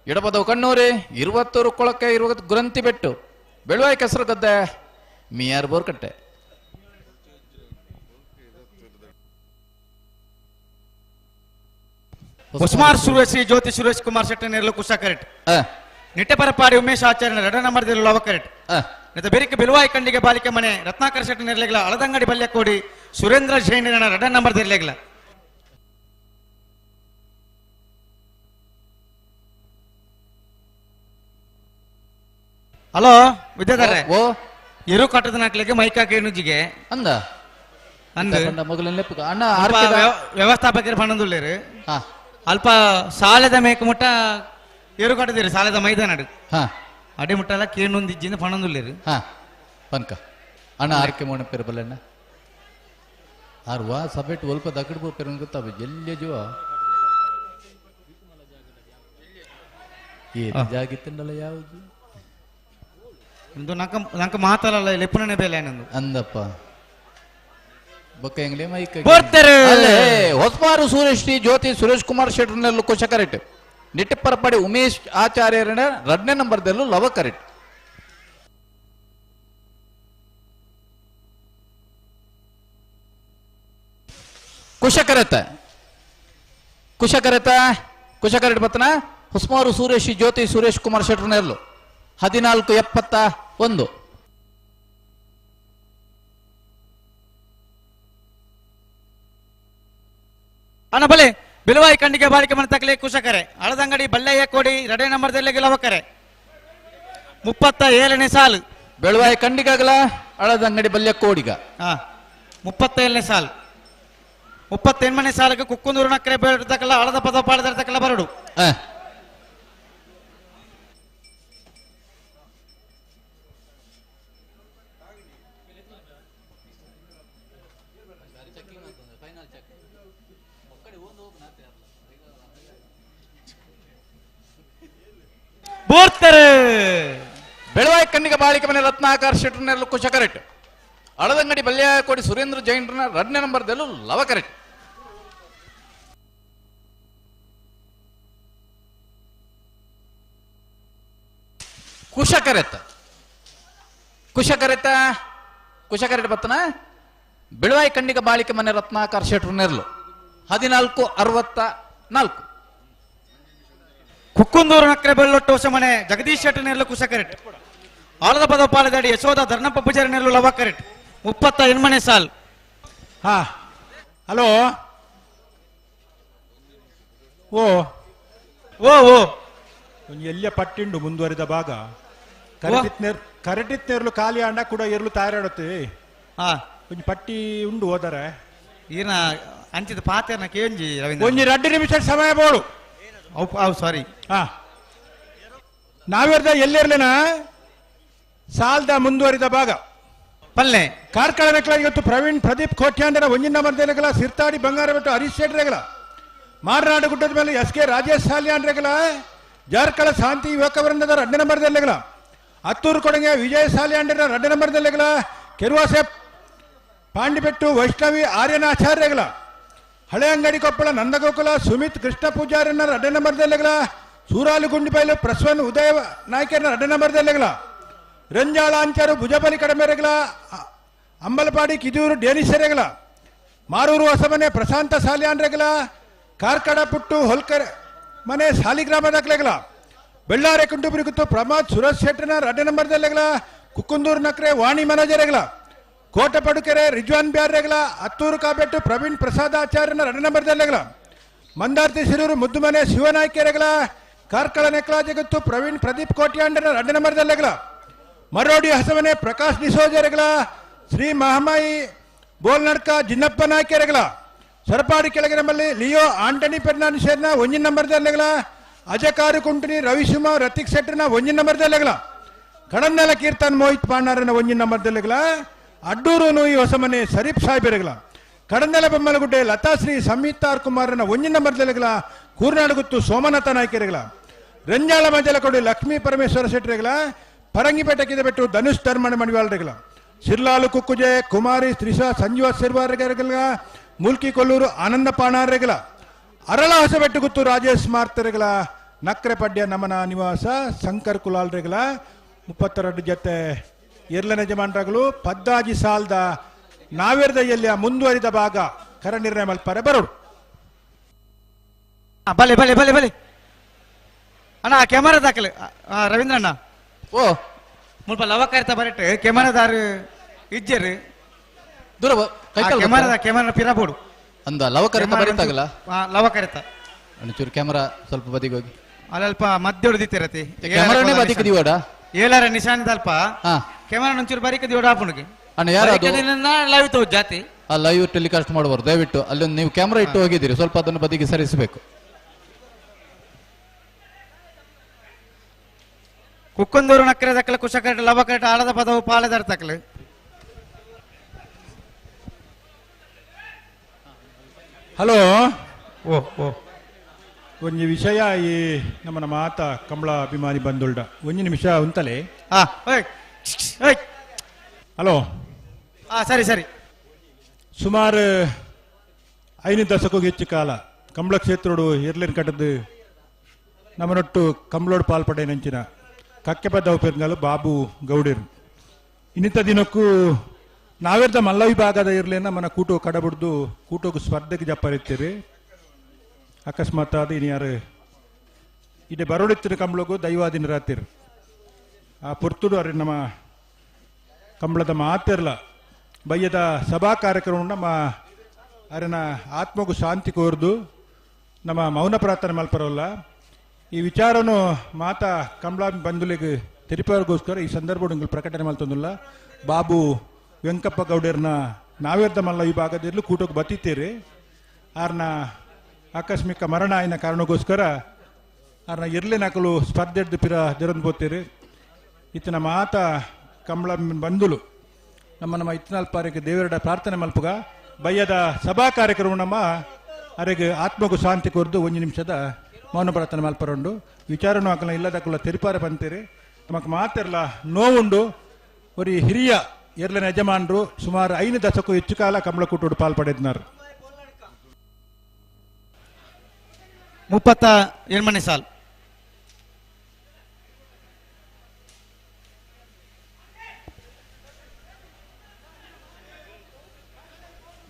ಎಡಪದವು ಕಣ್ಣೂರಿ ಇರುವತ್ತೂರು ಕೊಳಕ್ಕೆ ಇರುವ ಗ್ರಂಥಿ ಬೆಟ್ಟು ಬೆಳುವಾಯಿ ಕೆಸರು ಗದ್ದೆ ಮಿಯಾರ್ ಬೋರ್ಕಟ್ಟೆ.
ಹೊಸ್ಮಾರ್ ಸೂರ್ಯಶ್ರೀ ಜ್ಯೋತಿ ಸುರೇಶ್ ಕುಮಾರ್ ಶೆಟ್ಟಿ ನೆರಳು ಕುಶ ಕರೆಕ್ಟ್ ನಿಟ್ಟೆಪರಪಾಡಿ ಉಮೇಶ್ ಆಚಾರ್ಯ 2 ನಂಬರ್ ಲವ ಕರೆಕ್ಟ್ ಬೆರಿಕೆ ಬೆಲುವಾಯಿ ಕಂಡಿಗೆ ಬಾಲಿಕೆ ಮನೆ ರತ್ನಾಕರ್ ಶೆಟ್ಟಿ ನೆರಳಿಗಳ ಹಳದಂಗಡಿ ಬಲ್ಯಕೋಡಿ ಸುರೇಂದ್ರ ಜೈನ್ 2 ನಂಬರ್ ನೆರಳಿಗಳ. ಹಲೋ ವಿದ್ಯಾಧರ ಇರು ಕಟ್ಟದ ನಾಕ್ಲಿಗೆ ಮೈಕ್ ಹಾಕಿ ನುಜ್ಜಿಗೆ
ಅಂದ
ಅಂದ
ಅಣ್ಣ
ವ್ಯವಸ್ಥಾಪಕರು ಪಣ್ಣದುಳ್ಳೇರು ಅಲ್ಪ ಸಾಲದ ಮೇಕ ಮುಟ್ಟ ಎರು ಕಟ್ಟದಿರಿ ಸಾಲದ ಮೈದಾನ ಅಡಿ ಮುಟ್ಟಲ್ಲ ಕೇಣೊಂದಿಜ್ಜಿಂದ ಪಣ್ಣದುಳ್ಳೇರು
ಪನ್ಕ ಅಣ್ಣ ಆರ್ಕೆ ಮೋಣ ಪೆರಬಲ್ಲಣ್ಣ ಆರ್ ವಾ ಸಬೆಟ್ ಒಲ್ಪ ದಕ್ಕಡ್ ಪೋಪೆರ್ ಗೊತ್ತಾವ ಎಲ್ಲಿ ಜೀವ ಏ ಜಾಗಿತ್ತಂಡಲ್ಲ ಯಾವುದು
ಇಂದು ನಂಕ ನಂಕ ಮಾತಾಡಲ್ಲ ಲೆಪ್ಪನೇ ಬೇಲೆ ನಂದು
ಅಂದಪ್ಪ ಬೊಕ್ಕ ಎಂಗ್ಲೇ ಮೈಕ್
ಬರ್ತಾರೆ
ಅಲ್ಲೇ ಹೊಸ್ಮಾರು ಸೂರ್ಯಶ್ರೀ ಜ್ಯೋತಿ ಸುರೇಶ್ ಕುಮಾರ್ ಶೆಟ್ಟರ್ನೆಲ್ಲು ಕುಶ ಕರೆಕ್ಟ್ ನಿಟ್ಟಿಪ್ಪರಪಾಡಿ ಉಮೇಶ್ ಆಚಾರ್ಯರನ್ನ 2ನೇ ನಂಬರ್ದಲ್ಲೂ ಲವ ಕರೆಕ್ಟ್. ಕುಶಕರೆತ ಕುಶಕರೆತ ಕುಶಕರೆಟ್ ಬತ್ತನ ಹೊಸ್ಮಾರು ಸೂರ್ಯಶ್ರೀ ಜ್ಯೋತಿ ಸುರೇಶ್ ಕುಮಾರ್ ಶೆಟ್ಟರ್ನೆಲ್ಲು 14:71.
ಅಣ್ಣ ಬಲೆ ಬಿಲುವಾಯಿ ಕಂಡಿಗೆ ಬಾಲಿಕೆ ಮನೆ ತಕಲೆ ಕುಶಕರೆ ಹಳದಂಗಡಿ ಬಲ್ಲೆಯ ಕೋಡಿ 2 ನಂಬರ್ದಲ್ಲಿ ಗೆಲವಕರೆ 37ನೇ ಸಾಲು.
ಬೆಳುವಾಯಿ ಕಂಡಿಗಾಗಲ ಹಳದಂಗಡಿ ಬಲ್ಯ ಕೋಡಿಗ
37ನೇ ಸಾಲು. 38ನೇ ಸಾಲಿಗೆ ಕುಕ್ಕುಂದೂರು ನಕ್ಕರೆ ಬೇಡತಕ್ಕಲ್ಲ ಹಳದ ಪದ ಪಾಡದರ್ತಕ್ಕಲ್ಲ ಬರಡು.
ಬೆಳವಾಯಿ ಕಣ್ಣಿಗೆ ಬಾಳಿಕೆ ಮನೆ ರತ್ನಾಕರ್ ಶೆಟ್ಟರ್ನೆಲ್ಲು ಕುಶ ಕರೆಕ್ಟ್ ಹಳದಂಗಡಿ ಬಲ್ಯ ಕೋಡಿ ಸುರೇಂದ್ರ ಜೈನ್ರನ್ನ 2ನೇ ನಂಬರ್ದಲ್ಲೂ ಲವ ಕರೆಕ್ಟ್. ಕುಶ ಕರೆತ್ತ ಕುಶ ಕರೆತ್ತ ಕುಶ ಕರೆಟ್ ಬತ್ತನ ಬೆಳವಾಯಿ ಕಣ್ಣಿಗೆ ಬಾಳಿಕೆ ಮನೆ ರತ್ನಾಕರ್ ಶೆಟ್ಟರ್ನೆಲ್ಲು 14:64.
ಕುಕ್ಕುಂದೂರು ನಕ್ರೆ ಬೆಳ್ಳೊಟ್ಟು ಹೊಸ ಮನೆ ಜಗದೀಶ್ ಶೆಟ್ಟಿ ನೆರಳು ಕುಶ ಕರೆಕ್ಟ್ ಆಳದ ಪದ ಪಾಲದಾಡಿ ಯಶೋಧ ಧರ್ಣಪ್ಪ ಪೂಜಾರಿ ನೆರಳು ಲವ ಕರೆಕ್ಟ್ 38ನೇ ಸಾಲ್.
ಹಾ ಹಲೋ ಓ
ಓ ಓ
ಒಂದು ಎಲ್ಲಿಯ ಪಟ್ಟಿಂಡು ಮುಂದುವರಿದ ಭಾಗ ಕರಟಿತ್ನೇರ್ಲು ಖಾಲಿ ಅಂಡ ಕೂಡ ಎರ್ಲು ತಯಾರಾಡುತ್ತೆ. ಒಂಜಿ ಪಟ್ಟಿ ಉಂಡು ಹೋದರೆ
ಈನ ಅಂಚಿದ ಪಾತೆರ್ನ ಕೇಂಜಿ ರವೀಂದ್ರ
ಒಂಜಿ 2 ನಿಮಿಷ ಸಮಯ ಬೋಡು.
ಅವು ಸಾರಿ.
ಹಾ ನಾವೇರ್ದ ಎಲ್ಲಿರ್ಲಿನ ಸಾಲ್ದ ಮುಂದುವರಿದ ಭಾಗ
ಪಲ್ಲೆ
ಕಾರ್ಕಳ ನಕಲ ಇವತ್ತು ಪ್ರವೀಣ್ ಪ್ರದೀಪ್ ಕೋಟ್ಯಾಂಡರ ಒಂಜಿನ ಮರ್ದೇನಗಲ ಸಿರ್ತಾಡಿ ಬಂಗಾರಬೆಟ್ಟು ಹರೀಶ್ ಶೆಟ್ಟರೆಗಲ ಮಾರನಾಡು ಗುಡ್ಡದ ಮೇಲೆ ಎಸ್ ಕೆ ರಾಜೇಶ್ ಸಾಲಿಯಾನ್ರೆಗಲ ಜಾರ್ಕಳ ಶಾಂತಿ ಯುವಕ ವೃಂದದ 2 ನಂಬರ್ದಲ್ಲೆಗಲ ಅತ್ತೂರು ಕೊಡಂಗೆ ವಿಜಯ ಸಾಲಿಯಾಂಡರ 2 ನಂಬರ್ದಲ್ಲೆಗಲ ಕೆರುವಾಸೆ ಪಾಂಡಿಬೆಟ್ಟು ವೈಷ್ಣವಿ ಆರ್ಯನಾಚಾರ್ಯಗಳ ಹಳೆ ಅಂಗಡಿ ಕೊಪ್ಪಳ ನಂದಗೋಕುಲ ಸುಮಿತ್ ಕೃಷ್ಣ ಪೂಜಾರನ್ನ 2 ನಂಬರ್ದಲ್ಲೆಗಲ ಸೂರಾಲು ಗುಂಡಿಬೈಲು ಪ್ರಸ್ವನ್ ಉದಯ ನಾಯ್ಕರ್ನ ರಡ್ಡ ನಂಬರ್ದಲ್ಲೆಗಲ ರಂಜಾಳ ಅಂಚಾರು ಭುಜಬಲಿ ಕಡಮೆರೆಗಲ ಅಂಬಲಪಾಡಿ ಕಿದೂರು ಡೇನಿಸರೆಗಲ ಮಾರೂರು ಹೊಸಮನೆ ಪ್ರಶಾಂತ ಸಾಲಿಯಾನ್ರೆಗಲ ಕಾರ್ಕಡ ಪುಟ್ಟು ಹೊಲ್ಕರ್ ಮನೆ ಸಾಲಿಗ್ರಾಮದಾಕ್ಲೆಗಲ ಬೆಳ್ಳಾರೆ ಕುಂಟುಬುರಿ ಗುತ್ತು ಪ್ರಮಾದ್ ಸುರೇಶ್ ಶೆಟ್ಟರ್ನ ರಡ್ಡ ನಂಬರ್ದಲ್ಲೆಗಲ ಕುಕ್ಕುಂದೂರು ನಕ್ರೆ ವಾಣಿ ಮನೋಜರೆಗಲ ಕೋಟಪಡುಕೆರೆ ರಿಜ್ವಾನ್ ಬ್ಯಾರ್ರೆಗಲ ಅತ್ತೂರು ಕಾಬೆಟ್ಟು ಪ್ರವೀಣ್ ಪ್ರಸಾದ್ ಆಚಾರ್ಯನ ರಡ್ಡ ನಂಬರ್ದಲ್ಲೆಗಲ ಮಂದಾರ್ತಿ ಸಿರೂರು ಮುದ್ದುಮನೆ ಶಿವನಾಯ್ಕೆರೆಗಲ ಕಾರ್ಕಳ ನೆಕ್ಲಾಜಗುತ್ತು ಪ್ರವೀಣ್ ಪ್ರದೀಪ್ ಕೋಟ್ಯಾಂಡನ ರಡ್ಡ ನಂಬರ್ದಲ್ಲೆಗಲ ಮರೋಡಿ ಹಸಮನೆ ಪ್ರಕಾಶ್ ಡಿಸೋಜರೆಗಲ ಶ್ರೀ ಮಹಮಾಯಿ ಬೋಲ್ನಡ್ಕ ಜಿನ್ನಪ್ಪ ನಾಯ್ಕೆರೆಗಲ ಸರಪಾಡಿ ಕೆಳಗಿನಮಲ್ಲಿ ಲಿಯೋ ಆಂಟನಿ ಫೆರ್ನಾಂಡಿಸರ್ನ ಒಂಜಿನ ನಂಬರ್ದಲ್ಲೆಗಲ ಅಜಕಾರು ಕುಂಟನಿ ರವಿಶುಮ ರತಿಕ್ ಶೆಟ್ಟರ್ನ ಒಂಜಿನ ನಂಬರ್ದಲ್ಲೆಗಲ ಕಡನ್ನೆಲ ಕೀರ್ತನ್ ಮೋಹಿತ್ ಪಾಂಡಾರನ ಒಂಜಿನ ನಂಬರ್ದಲ್ಲೆಗಲ ಅಡ್ಡೂರು ನೂಯಿ ಹೊಸಮನೆ ಶರೀಫ್ ಸಾಹೇಬರೆಗಲ ಕಡನ್ನೆಲ ಬೊಮ್ಮಲಗುಡ್ಡೆ ಲತಾಶ್ರೀ ಸಂಯುಕ್ತಾರ್ ಕುಮಾರನ ಒಂಜಿನ ನಂಬರ್ದಲ್ಲೆಗಲ ಕೂರ್ನಾಡುಗುತ್ತು ಸೋಮನಾಥ ನಾಯ್ಕೆರೆಗಲ ರಂಜಾಳ ಮಂಜಲಕೊಡಿ ಲಕ್ಷ್ಮೀ ಪರಮೇಶ್ವರ ಶೆಟ್ಟರೆಗಲ ಪರಂಗಿಪೇಟೆ ಕಿದಬೆಟ್ಟು ಧನುಷ್ ಧರ್ಮಣ ಮಣಿವಾಳ್ರೆಗಲ ಸಿರ್ಲಾಲು ಕುಕ್ಕುಜೆ ಕುಮಾರಿ ತ್ರಿಷಾ ಸಂಜೀವ ಸಿರ್ವಾರೆಗಲ ಮೂಲ್ಕಿ ಕೊಲ್ಲೂರು ಆನಂದ ಪಾಣಾರೆಗಲ ಅರಳ ಹೊಸಬೆಟ್ಟು ಗುತ್ತು ರಾಜೇಶ್ ಮಾರ್ತರೆಗಲ ನಕ್ರೆ ಪಡ್ಯ ನಮನ ನಿವಾಸ ಶಂಕರ್ ಕುಲಾಲ್ರೆಗಲ 32 ಜೊತೆ ಎರ್ಲನ ಯಜಮಾನ್ರಗಳು ಪದ್ದಾಜಿ ಸಾಲ್ದ ನಾವೇರ್ದ ಎಲ್ಲಿಯ ಮುಂದುವರಿದ ಭಾಗ ಕರ ನಿರ್ಣಯ ಮಲ್ಪಾರೆ ಬರೋಡು.
ಬಲೆ ಬಲೆ ಬಲೆ ಬಲೆ ಅಣ್ಣ ಕ್ಯಾಮರಾ ದಾಖಲೆ ರವೀಂದ್ರ ಅಣ್ಣ
ಓ
ಮುಲ್ಪ ಲವಕರ್ತ ಬರಟ್ ಕ್ಯಾಮರಾದಾರು ಇಜ್ಜರು
ದೂರ
ಕ್ಯಾಮರಾದ ಕ್ಯಾಮರಾ ಪಿರಬೋಡು
ಅಂದ ಲವಕರಿತ ಬರಿತಾಗಲ್ಲ
ಲವಕರಿತ
ಒಂಚೂರು ಕ್ಯಾಮರಾ ಸ್ವಲ್ಪ ಬದಿಗೆ ಹೋಗಿ
ಅಲ್ಪ ಮಧ್ಯ ಹೊಡೆದಿತ್ತಿರತಿ
ಕ್ಯಾಮರಾನೇ ಬದಿಗೆ ದಿವಡ
ಏಳಾರ ನಿಶಾನದ ಅಲ್ಪ ಕ್ಯಾಮರಾ ಒಂಚೂರು ಬರಿಕ ದಿವಡ ಆಪುಣಿಗೆ
ಅಣ್ಣ ಯಾರು ಅದು
ಲೈವ್ ತೋ ಜಾತಿ
ಆ ಲೈವ್ ಟೆಲಿಕಾಸ್ಟ್ ಮಾಡಬಾರ್ದು ದಯವಿಟ್ಟು ಅಲ್ಲೊಂದು ನೀವು ಕ್ಯಾಮರಾ ಇಟ್ಟು ಹೋಗಿದ್ದೀರಿ ಸ್ವಲ್ಪ ಅದನ್ನು ಬದಿಗೆ ಸರಿಸಬೇಕು.
ಕುಕ್ಕಂದೂರು ನಕ್ಕರೆ ದಕ್ಕಲ ಕುಶಕರಟ ಲವಕರಟ ಆಳದ ಪದವು ಪಾಳೆದರ ತಕ್ಕಲು.
ಹಲೋ ಓ ಓ ಒಂಜಿ ವಿಷಯ ಈ ನಮ್ಮನ ಮಾತ ಕಮಲ ಅಭಿಮಾನಿ ಬಂದುಲ್ಡ ಒಂಜಿ ನಿಮಿಷ ಉಂತಲೆ. ಹಲೋ
ಸರಿ ಸರಿ.
ಸುಮಾರು 5 ದಶಕಕ್ಕೂ ಹೆಚ್ಚು ಕಾಲ ಕಮಲ ಕ್ಷೇತ್ರೋಡು ಎರ್ಲಿನ ಕಟ್ಟದ್ದು ನಮ್ಮನೊಟ್ಟು ಕಮಲೋಡು ಪಾಲ್ಪಡೆ ನಂಚಿನ ಕಕ್ಕೆಪದ ಉಪೇರ್ಗಲು ಬಾಬು ಗೌಡೇರು ಇನ್ನಿತ ದಿನಕ್ಕೂ ನಾವೇರ್ದ ಮಲ್ಲ ವಿಭಾಗದ ಇರಲಿನ ಮನ ಕೂಟು ಕಡಬಿಡ್ದು ಕೂಟೋಗು ಸ್ಪರ್ಧೆಗೆ ಜಪ್ಪರಿತ್ತೀರಿ. ಅಕಸ್ಮಾತ್ ಅದು ಇನ್ಯಾರು ಇಡೆ ಬರೋಡಿತ್ತಿರ ಕಂಬಳಗೂ ದೈವಾದಿನ ರಾತಿರು ಆ ಪೊರ್ತುಡು ಅರೆ ನಮ್ಮ ಕಂಬಳದ ಮಾತಿರಲ ಬಯ್ಯದ ಸಭಾ ಕಾರ್ಯಕ್ರಮ ನಮ್ಮ ಅರೆನ ಆತ್ಮಗೂ ಶಾಂತಿ ಕೋರ್ದು ನಮ್ಮ ಮೌನ ಪ್ರಾರ್ಥನೆ ಮಲ್ಪರಲ್ಲ. ಈ ವಿಚಾರನು ಮಾತಾ ಕಮಲಾ ಬಂಧುಲಿಗೆ ತೆರಿಪವರಿಗೋಸ್ಕರ ಈ ಸಂದರ್ಭ ಪ್ರಕಟಣೆ ಮಲ್ತೊಂದಿಲ್ಲ. ಬಾಬು ವೆಂಕಪ್ಪ ಗೌಡರ್ನ ನಾವೇರ್ದ ಮಲ್ಲ ವಿಭಾಗದಲ್ಲಿ ಕೂಟಕ್ಕೆ ಬತ್ತಿತ್ತೀರಿ. ಆರ್ನ ಆಕಸ್ಮಿಕ ಮರಣ ಆಯ್ನ ಕಾರಣಕ್ಕೋಸ್ಕರ ಆರ್ನ ಇರ್ಲಿನಕಲು ಸ್ಪರ್ಧೆ ಪಿರ ದಿರಂದು ಬೋತೀರಿ. ಇತನ ಮಾತಾ ಕಮಲ ಬಂಧುಲು ನಮ್ಮ ನಮ್ಮ ಇತ್ನಾಲ್ಪಾರಿಗೆ ದೇವರಡ ಪ್ರಾರ್ಥನೆ ಮಲ್ಪುಗ ಬಯ್ಯದ ಸಭಾ ಕಾರ್ಯಕ್ರಮ ನಮ್ಮ ಅರೆಗೆ ಆತ್ಮಗೂ ಶಾಂತಿ ಕೋರ್ದು ಒಂದು ನಿಮಿಷದ ಮೌನ ಪ್ರಾರ್ಥನೆ ಮಲ್ಪರುಂಡು. ವಿಚಾರಣೆ ಹಾಕಲ ಇಲ್ಲದಕ್ಕಲ್ಲ ತೆರಿಪಾರೆ ಬಂತೀರಿ. ನಮಕ್ ಮಾತಿರಲ್ಲ ನೋವುಂಡು. ಒರಿ ಹಿರಿಯ ಎರ್ಲನ ಯಜಮಾನರು ಸುಮಾರು 5 ದಶಕ್ಕೂ ಹೆಚ್ಚು ಕಾಲ ಕಮಲಕೂಟೋಡು ಪಾಲ್ಪಡೆದಿದ್ದಾರೆ.
37ನೇ ಸಾಲು.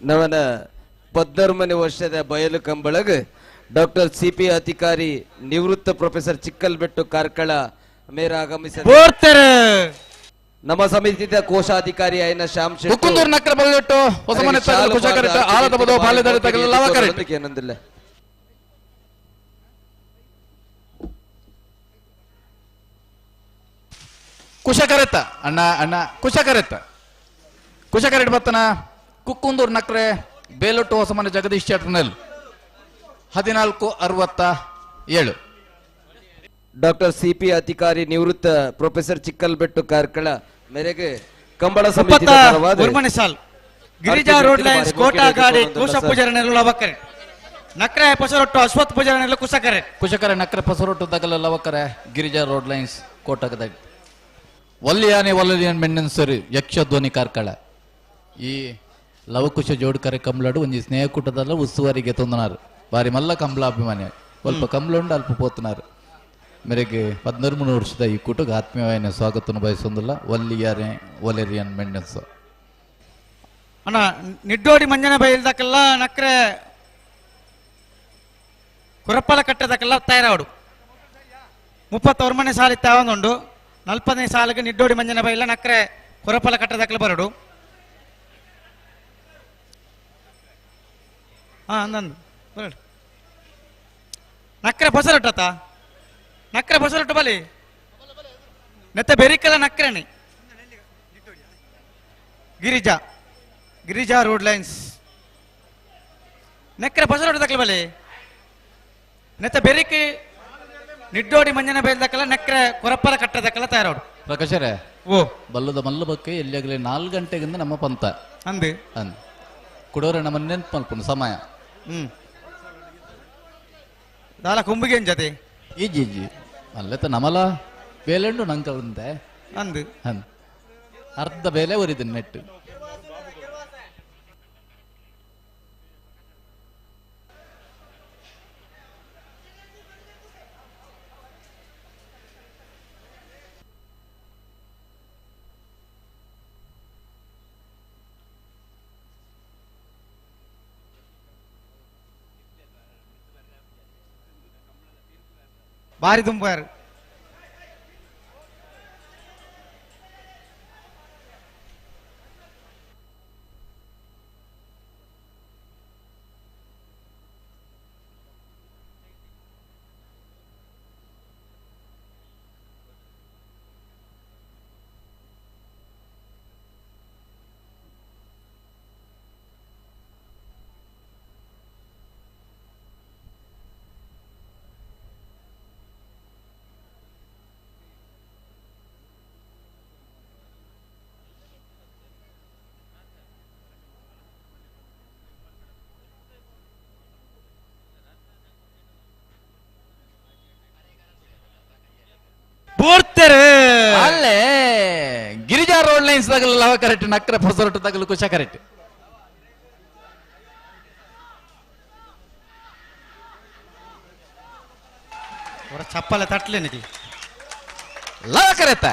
ನವನ 14ನೇ ವರ್ಷದ ಬಯಲು ಕಂಬಳಗ್ ಡಾಕ್ಟರ್ ಸಿಪಿ ಅಧಿಕಾರಿ ನಿವೃತ್ತ ಪ್ರೊಫೆಸರ್ ಚಿಕ್ಕಲ್ಬೆಟ್ಟು ಕಾರ್ಕಳ ಮೇರ ಆಗಮಿಸ ನಮ್ಮ ಸಮಿತಿಯ ಕೋಶಾಧಿಕಾರಿ ಆಯ್ನ ಶ್ಯಾಮ್ ಶೆಟ್ಟಿ.
ಕುಶಕರೆತ್ತ ಅಣ್ಣ ಅಣ್ಣ ಕುಶಕರೆತ್ತ ಕುಶಕರೆಟ್ ಬತ್ತನ ಕುಕ್ಕುಂದೂರು ನಕ್ರೆ ಬೇಲೊಟ್ಟು ಹೊಸಮನೆ ಜಗದೀಶ್ ಚಟ್ನಲ್ 1467.
ಡಾಕ್ಟರ್ ಸಿಪಿ ಅಧಿಕಾರಿ ನಿವೃತ್ತ ಪ್ರೊಫೆಸರ್ ಚಿಕ್ಕಲ್ಬೆಟ್ಟು ಕಾರ್ಕಳ ಮೇರೆಗೆ ಕಂಬಳ ಸಮಿತಿ
ಗಿರಿಜಾ ರೋಡ್ ಲೈನ್ಸ್ ಕೋಟಾಗಾಡಿ ಕುಶ ಪೂಜಾರನೆಲ್ಲ ಲವಕರೆ ನಕ್ರೆ ಪಸರೊಟ್ಟು ಅಶ್ವಥ್ ಪೂಜಾರನೆಲ್ಲ ಕುಶಕರೆ
ಕುಶಕರೆ ನಕ್ರೆ ಪಸರೊಟ್ಟು ದಗಲ ಲವಕರೆ ಗಿರಿಜಾ ರೋಡ್ ಲೈನ್ಸ್ ಕೋಟಾಗದಾಗ ಒಲ್ಲಿಯಾನೆ ಒಲ್ಲಲಿಯನ್ ಮೆಣ್ಣನ್ ಸರಿ ಯಕ್ಷಧ್ವನಿ ಕಾರ್ಕಳ ಈ ಲವಕುಶ ಜೋಡ್ಕರೆ ಕಂಬಳಡು ಒಂಜಿ ಸ್ನೇಹಕೂಟದಲ್ಲ ಉಸ್ತುವಾರಿಗೆ ತೊಂದನಾರು ಬಾರಿ ಮಲ್ಲ ಕಂಬಳ ಅಭಿಮಾನಿ ಅಲ್ಪ ಕಂಬಳ ಉಂಡು ಅಲ್ಪ ಪೋತನಾರು. ಮೇರೆಗೆ 13 ವರ್ಷದ ಈ ಕೂಟಕ್ಕೆ ಆತ್ಮೀಯವಾದ ಸ್ವಾಗತವನ್ನು ಬಯಸೊಂದಿಲ್ಲ ಒಲ್ಲಿಯಾರೆ ಒಲೆರಿಯನ್ ಮೆಂಡನ್ಸ್.
ಅಣ್ಣ ನಿಡ್ಡೋಡಿ ಮಂಜನ ಬೈಲ್ದಕ್ಕೆಲ್ಲ ನಕ್ರೆ ಕುರಪ್ಪಲ ಕಟ್ಟದಕ್ಕೆಲ್ಲ ತಯಾರಾವಡು 31ನೇ ಸಾಲ ಇತ್ತಾವಂದುಂಡು 40ನೇ ಸಾಲಿಗೆ ನಿಡ್ಡೋಡಿ ಮಂಜನ ಬೈಲ ನಕ್ರೆ ಕುರಪ್ಪಲ ಕಟ್ಟದಕ್ಕೆಲ್ಲ ಬರಡು. ಹಾ ಅಂದಂದು ಬರಡು ನಕ್ರೆ ಬಸರೊಟ್ಟತ ನಕ್ರೆ ಬಸರೊಟ್ಟು ಬಲಿ ನೆತ್ತ ಬೆರಿಕಲ್ಲ ನಕ್ರೆನಿ ಗಿರಿಜಾ ಗಿರಿಜಾ ರೋಡ್ ಲೈನ್ಸ್ ನೆಕ್ರೆ ಬಸರೊಟ್ಟು ದಕ್ಕಲ ಬಲಿ ನೆತ್ತ ಬೆರಿಕಿ ನಿಡ್ಡೋಡಿ ಮಂಜನ ಬೈಲ್ದಕ್ಕಲ್ಲ ನಕ್ರೆ ಕೊರಪ್ಪಲ ಕಟ್ಟದಕ್ಕಲ್ಲ ತಯಾರೋಡು.
ಪ್ರಕಾಶರೇ
ಓ
ಬಲ್ಲದ ಮಲ್ಲ ಬಕ್ಕೆ ಎಲ್ಲಿಯಾಗಲಿ 4 ಗಂಟೆಗಿಂದ ನಮ್ಮ ಪಂತ
ಅಂದು
ಅಂದ್ ಕುಡೋರೆ ನಮ್ಮ ನೆನ್ಪು ಮಲ್ಪುನು ಸಮಯ.
ದಾಲ ಕುಂಬಿಗೆ ಜೊತೆ
ಇಜ್ಜಿ ಇಜ್ಜಿ ಅಲ್ಲೆತ್ತ ನಮಲ ಬೇಲೆಂಡು ನಂಕಂತೆ
ಅಂದು
ಅಂದ್ ಅರ್ಧ ಬೇಲೆ ಒರಿದ ನೆಟ್ಟು.
ಬಾರಿ ತುಂಬಾರು
ಅಲ್ಲೇ ಗಿರಿಜಾ ರೋಡ್ ಲೈನ್ಸ್ ತಗಲು ಲವ ಕರೆಕ್ಟ್ ನಕ್ರೆ ಹೊಸರೊಟ್ಟು ತಗಲು ಕುಶ ಕರೆಕ್ಟ್.
ಚಪ್ಪಲೆ ತಟ್ಲೇನಿಗೆ
ಲವ ಕರೆತ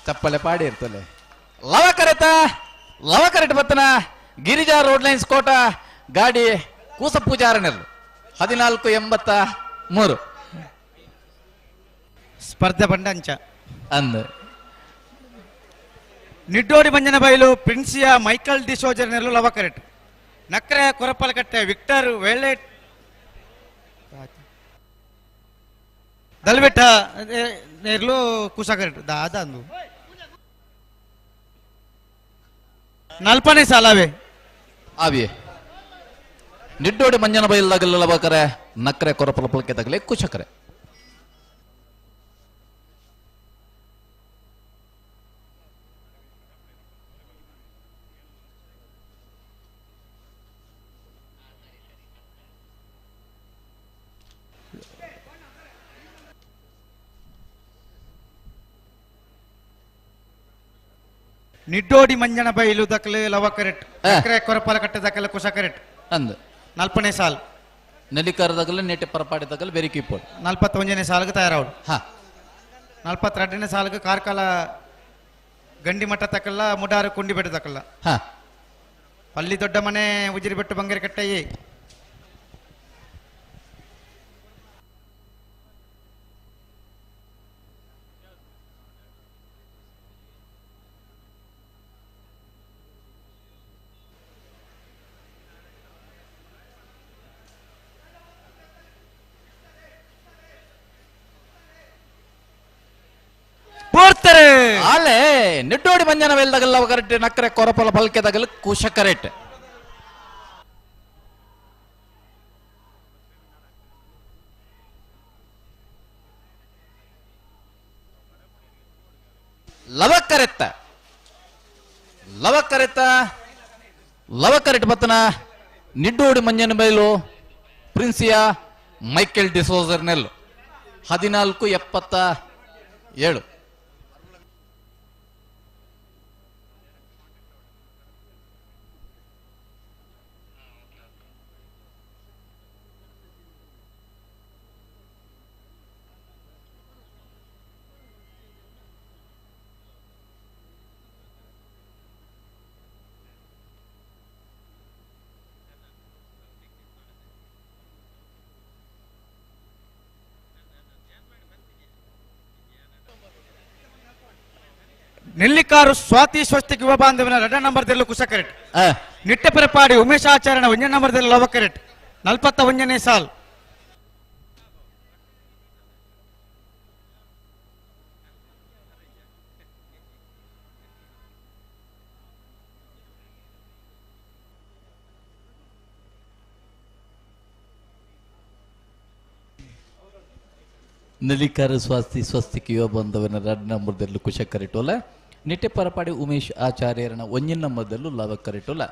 ಚಪ್ಪಲೆ ಪಾಡಿ ಇರ್ತಲೆ ಲವ ಕರೆತ ಲವ ಕರೆಕ್ಟ್ ಬತ್ತನ ಗಿರಿಜಾ ರೋಡ್ ಲೈನ್ಸ್ ಕೋಟ ಗಾಡಿ ಕೂಸ ಪೂಜಾರನೆಲ್ಲ 1483
ಸ್ಪರ್ಧೆ ಬಂಡಂಚ
ಅಂದ
ನಿಡ್ಡೋಡಿ ಮಂಜನ ಬೈಲು ಪ್ರಿನ್ಸಿಯಾ ಮೈಕಲ್ ಡಿಸೋಜರ್ ನೆಲ್ಲು ಲವ ಕರೆಕ್ಟ್ ನಕ್ರೆ ಕೊರಪಲಕಟ್ಟೆ ವಿಕ್ಟರ್ ವೇಳೆ ದಲ್ಬೆಟ್ಟ ನೇರ್ಲು ಕುಸ ಕರೆಕ್ಟ್ ದಾದ ಅಂದು 40ನೇ ಸಾಲವೇ
ಆವಿಯೇ ನಿಡ್ಡೋಡಿ ಮಂಜನ ಬೈಲು ತಗಲು ಲವ ಕರೆ ನಕ್ರೆ ಕೊರಪಲ ಪಲಕೆ ತಗಲೆ ಕುಶಕರೆ.
ನಿಡ್ಡೋಡಿ ಮಂಜನ ಬೈಲು ದಕ್ಕಲು ಲವ ಕರೆಕ್ಟ್ ನಕ್ರೆ ಕೊರಪಲ ಕಟ್ಟೆ ದಕ್ಕಲು ಕುಶ ಕರೆಕ್ಟ್
ಅಂದು
40ನೇ ಸಾಲ್
ನೆಲಿಕಾರ ತಗಲು ನೆಟ್ಟೆ ಪರಪಾಡಿ ತಗಲು ಬೆರಿಕಿ ಪೋಡ್
41ನೇ ಸಾಲ್ಗೆ ತಯಾರಾವಡು.
ಹಾ
42ನೇ ಸಾಲ್ಗೆ ಕಾರ್ಕಳ ಗಂಡಿಮಠ ತಕಲ್ಲ ಮುಡಾರು ಕುಂಡಿಬೆಟ್ಟು ತಕಲ್ಲ.
ಹಾ
ಪಲ್ಲಿ ದೊಡ್ಡ ಮನೆ ಉಜಿರಿಬೆಟ್ಟು ಬಂಗರಕಟ್ಟೆ
ಅಲ್ಲೇ ನಿಡ್ಡೋಡಿ ಮಂಜನ ವೆಲ್ದಗಲ್ಲ ಕರೆಕ್ಟ್ ನಕ್ರೆ ಕೊರಪಲ ಪಲ್ಕೆ ತಗಲು ಕುಶ ಕರೆಕ್ಟ್. ಲವಕರೆತ್ತ ಲವಕರೆತ್ತ ಲವಕರೆಟ್ ಬತ್ತನ ನಿಡ್ಡೋಡಿ ಮಂಜನ ಬೈಲು ಪ್ರಿನ್ಸಿಯಾ ಮೈಕೆಲ್ ಡಿಸೋಜರ್ ನೆಲ್ಲು 1477.
ನೆಲ್ಲಿಕಾರು ಸ್ವಾತಿ ಸ್ವಸ್ತಿಕ್ ಯುವ ಬಾಂಧವನ 2 ನಂಬರ್ ದೆಲ್ಲು ಕುಶಕರೆಟ್. ನಿಟ್ಟೆಪರಪಾಡಿ ಉಮೇಶ್ ಆಚಾರ್ಯನ 1 ನಂಬರ್ ದೆಲ್ಲು ಲವಕರೆಟ್. 41ನೇ ಸಾಲ್.
ನೆಲ್ಲಿಕಾರ ಸ್ವಾಸ್ತಿ ಸ್ವಸ್ತಿಕ್ ಯುವ ಬಾಂಧವನ 2 ನಂಬರ್ದಲ್ಲೂ ಕುಶಕರಿಟೋಲ. ನಿಟ್ಟೆ ಪರಪಾಡಿ ಉಮೇಶ್ ಆಚಾರ್ಯರನ 1 ನಂಬರ್ದಲ್ಲೂ ಲವಕರಿಟೋಲ.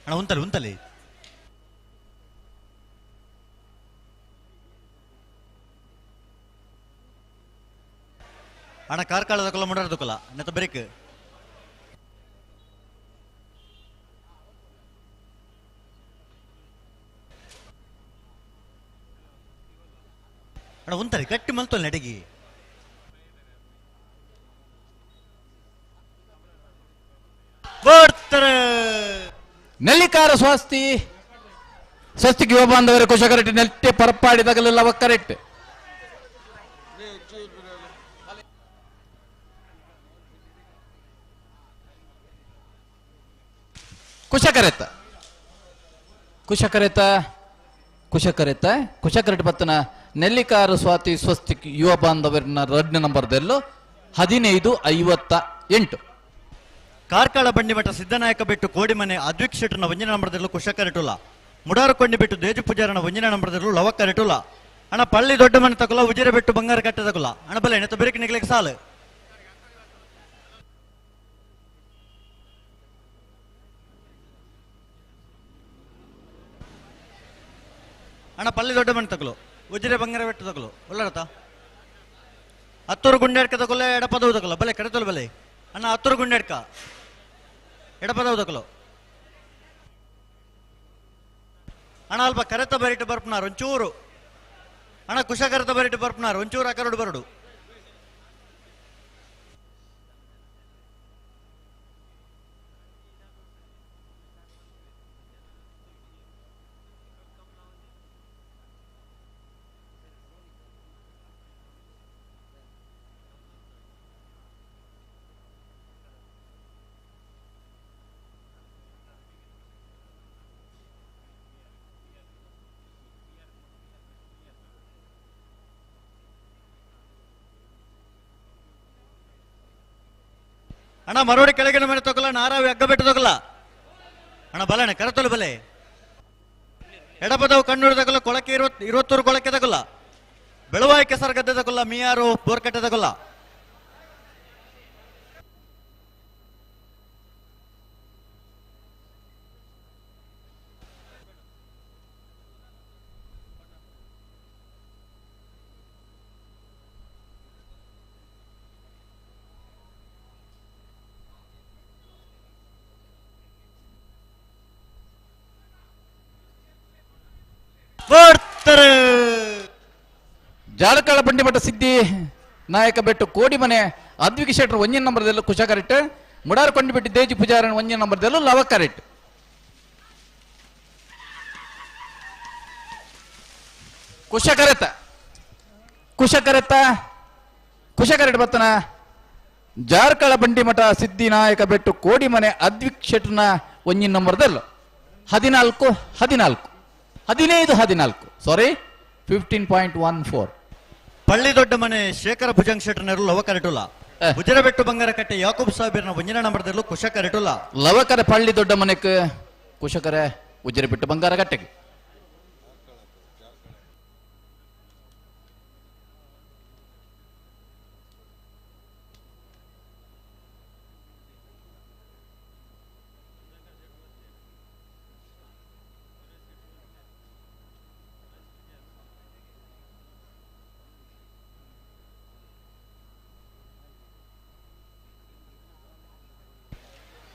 ಅಣ್ಣ ಉಂತಲಿ ಉಂತಲಿ. ಅಣ್ಣ ಕಾರ್ಕಳದಕ್ಕಲ್ಲ ಮುಂಡಾರದಕ್ಕಲ್ಲ ನೆತ್ತ ಬ್ರೇಕ್. ಅಣ್ಣ ಉಂತಲಿ ಗಟ್ಟಿ ಮಲ್ತೋಲ್ ನಡಿಗಿ. ಬರ್ತಾರೆ.
ನೆಲ್ಲಿಕಾರ ಸ್ವಾಸ್ತಿ ಸ್ವಸ್ತಿಕ್ ಯುವ ಬಾಂಧವರ ಕುಶಕರೆಟ್ ನೆಟ್ಟೆ ಪರಪಾಡಿದಾಗಲೆಲ್ಲ ಕರೆಕ್ಟ್. ಕುಶಕರೆತ್ತ ಕುಶಕರೆತ್ತ ಕುಶಕರೆತ್ತ ಕುಶಕರೆಟ್ ಬತ್ತನ ನೆಲ್ಲಿಕಾರ ಸ್ವಾತಿ ಸ್ವಸ್ತಿಕ್ ಯುವ ಬಾಂಧವರನ್ನ 2 ನಂಬರ್ದಲ್ಲೂ 15:58.
ಕಾರ್ಕಳ ಬಂಡಿಮಠ ಸಿದ್ದನಾಯಕ ಬಿಟ್ಟು ಕೋಡಿಮನೆ ಅದ್ವಿಕ್ ಶೆಟ್ಟರ್ನ 1 ನಂಬರ್ದಲ್ಲೂ ಕುಶಕರೆಟುಲ. ಮುಡಾರುಕೊಂಡಿ ಬಿಟ್ಟು ದೇಜು ಪೂಜಾರನ 1 ನಂಬರ್ದಲ್ಲೂ ಲವಕರೆಟುಲ. ಅಣ್ಣ ಪಳ್ಳಿ ದೊಡ್ಡ ಮನೆ ತಕುಲ ಉಜಿರೆ ಬಿಟ್ಟು ಬಂಗಾರ ಕಟ್ಟೆ ತಕುಲ. ಅಣ್ಣ ಬಲೆ ನೆತ್ತ ಬೆರಕೆ ನಿಗ್ಲಿಕ್ಕೆ ಸಾಲು. ಅಣ್ಣ ಪಳ್ಳಿ ದೊಡ್ಡ ಮನೆ ತಕಲು ಉಜಿರೆ ಬಂಗಾರ ಬೆಟ್ಟು ತಕಲು ಒಳ್ಳಾರತ. ಹತ್ತೂರು ಗುಂಡೆಡ್ಕ ತಕೊಲೆ ಎಡಪದವು ತಕಲ ಬಲೆ ಕಡೆತೊಲು ಬಲೆ. ಅಣ್ಣ ಹತ್ತೂರು ಗುಂಡೆಡ್ಕ ಎಡಪದವು ತಕಲು. ಅಣ್ಣ ಅಲ್ಪ ಕರೆತ ಬರಿಟು ಬರ್ಪನಾರು ಒಂಚೂರು. ಅಣ್ಣ ಕುಶ ಕರೆತ ಬರಿಟು ಬರ್ಪನಾರು ಒಂಚೂರು ಅಕರಡು ಬರಡು. ಅಣ್ಣ ಮರೋಡಿ ಕೆಳಗಿನ ಮನೆ ತಗೊಲ್ಲ ನಾರಾವಿ ಹಗ್ಗ ಬೆಟ್ಟು ತಗೊಲ್ಲ. ಅಣ್ಣ ಬಲಣ್ಣ ಕರತೊಲು ಬಲೆ. ಎಡಪದವು ಕಣ್ಣೂರು ತಗೊಲ್ಲ ಕೊಳಕೆ 20 ಕೊಳಕೆ ತಗೊಲ್ಲ. ಬೆಳವಾಯಿ ಕೆಸರು ಗದ್ದೆ ತಗೊಲ್ಲ ಮಿಯಾರು ಬೋರ್ಕಟ್ಟೆ ತಗೊಲ್ಲ.
ಜಾಲಕಾಳ ಬಂಡಿಮಠ ಸಿದ್ದಿ ನಾಯಕ ಬೆಟ್ಟು ಕೋಡಿಮನೆ ಅದ್ವಿಕ್ ಶೆಟ್ಟರ್ 1 ನಂಬರ್ದಲ್ಲೂ ಕುಶಕರೆಟ್. ಮುಡಾರು ಕೊಂಡಿಬಿಟ್ಟು ದೇಜಿ ಪೂಜಾರನ್ 1 ನಂಬರ್ದಲ್ಲೂ ಲವಕರೆಟ್. ಕುಶಕರೆತ ಕುಶಕರೆತ ಕುಶಕರೆಟ್ ಬತ್ತನ ಜಾರ್ಕಳ ಬಂಡಿಮಠ ಸಿದ್ದಿ ನಾಯಕ ಬೆಟ್ಟು ಕೋಡಿಮನೆ ಅದ್ವಿಕ್ ಶೆಟ್ಟರ್ನ 1 ನಂಬರ್ದಲ್ಲೂ 14 14 15 14 ಸಾರಿ 15.14.
ಪಳ್ಳಿ ದೊಡ್ಡ ಮನೆ ಶೇಖರ ಭುಜಂಗ್ ಶೆಟ್ಟರ್ನರು ಲವಕರೆಟುಲ. ಉಜಿರಬೆಟ್ಟು ಬಂಗಾರಕಟ್ಟೆ ಯಾಕೂಬ್ ಸಾಹೇಬರ್ನ 1 ನಂಬರ್ದಲ್ಲೂ ಕುಶಕರೆಟುಲ.
ಲವಕರ ಪಳ್ಳಿ ದೊಡ್ಡ ಮನೆಗೆ ಕುಶಕರ ಉಜಿರಬೆಟ್ಟು ಬಂಗಾರಕಟ್ಟೆಗೆ.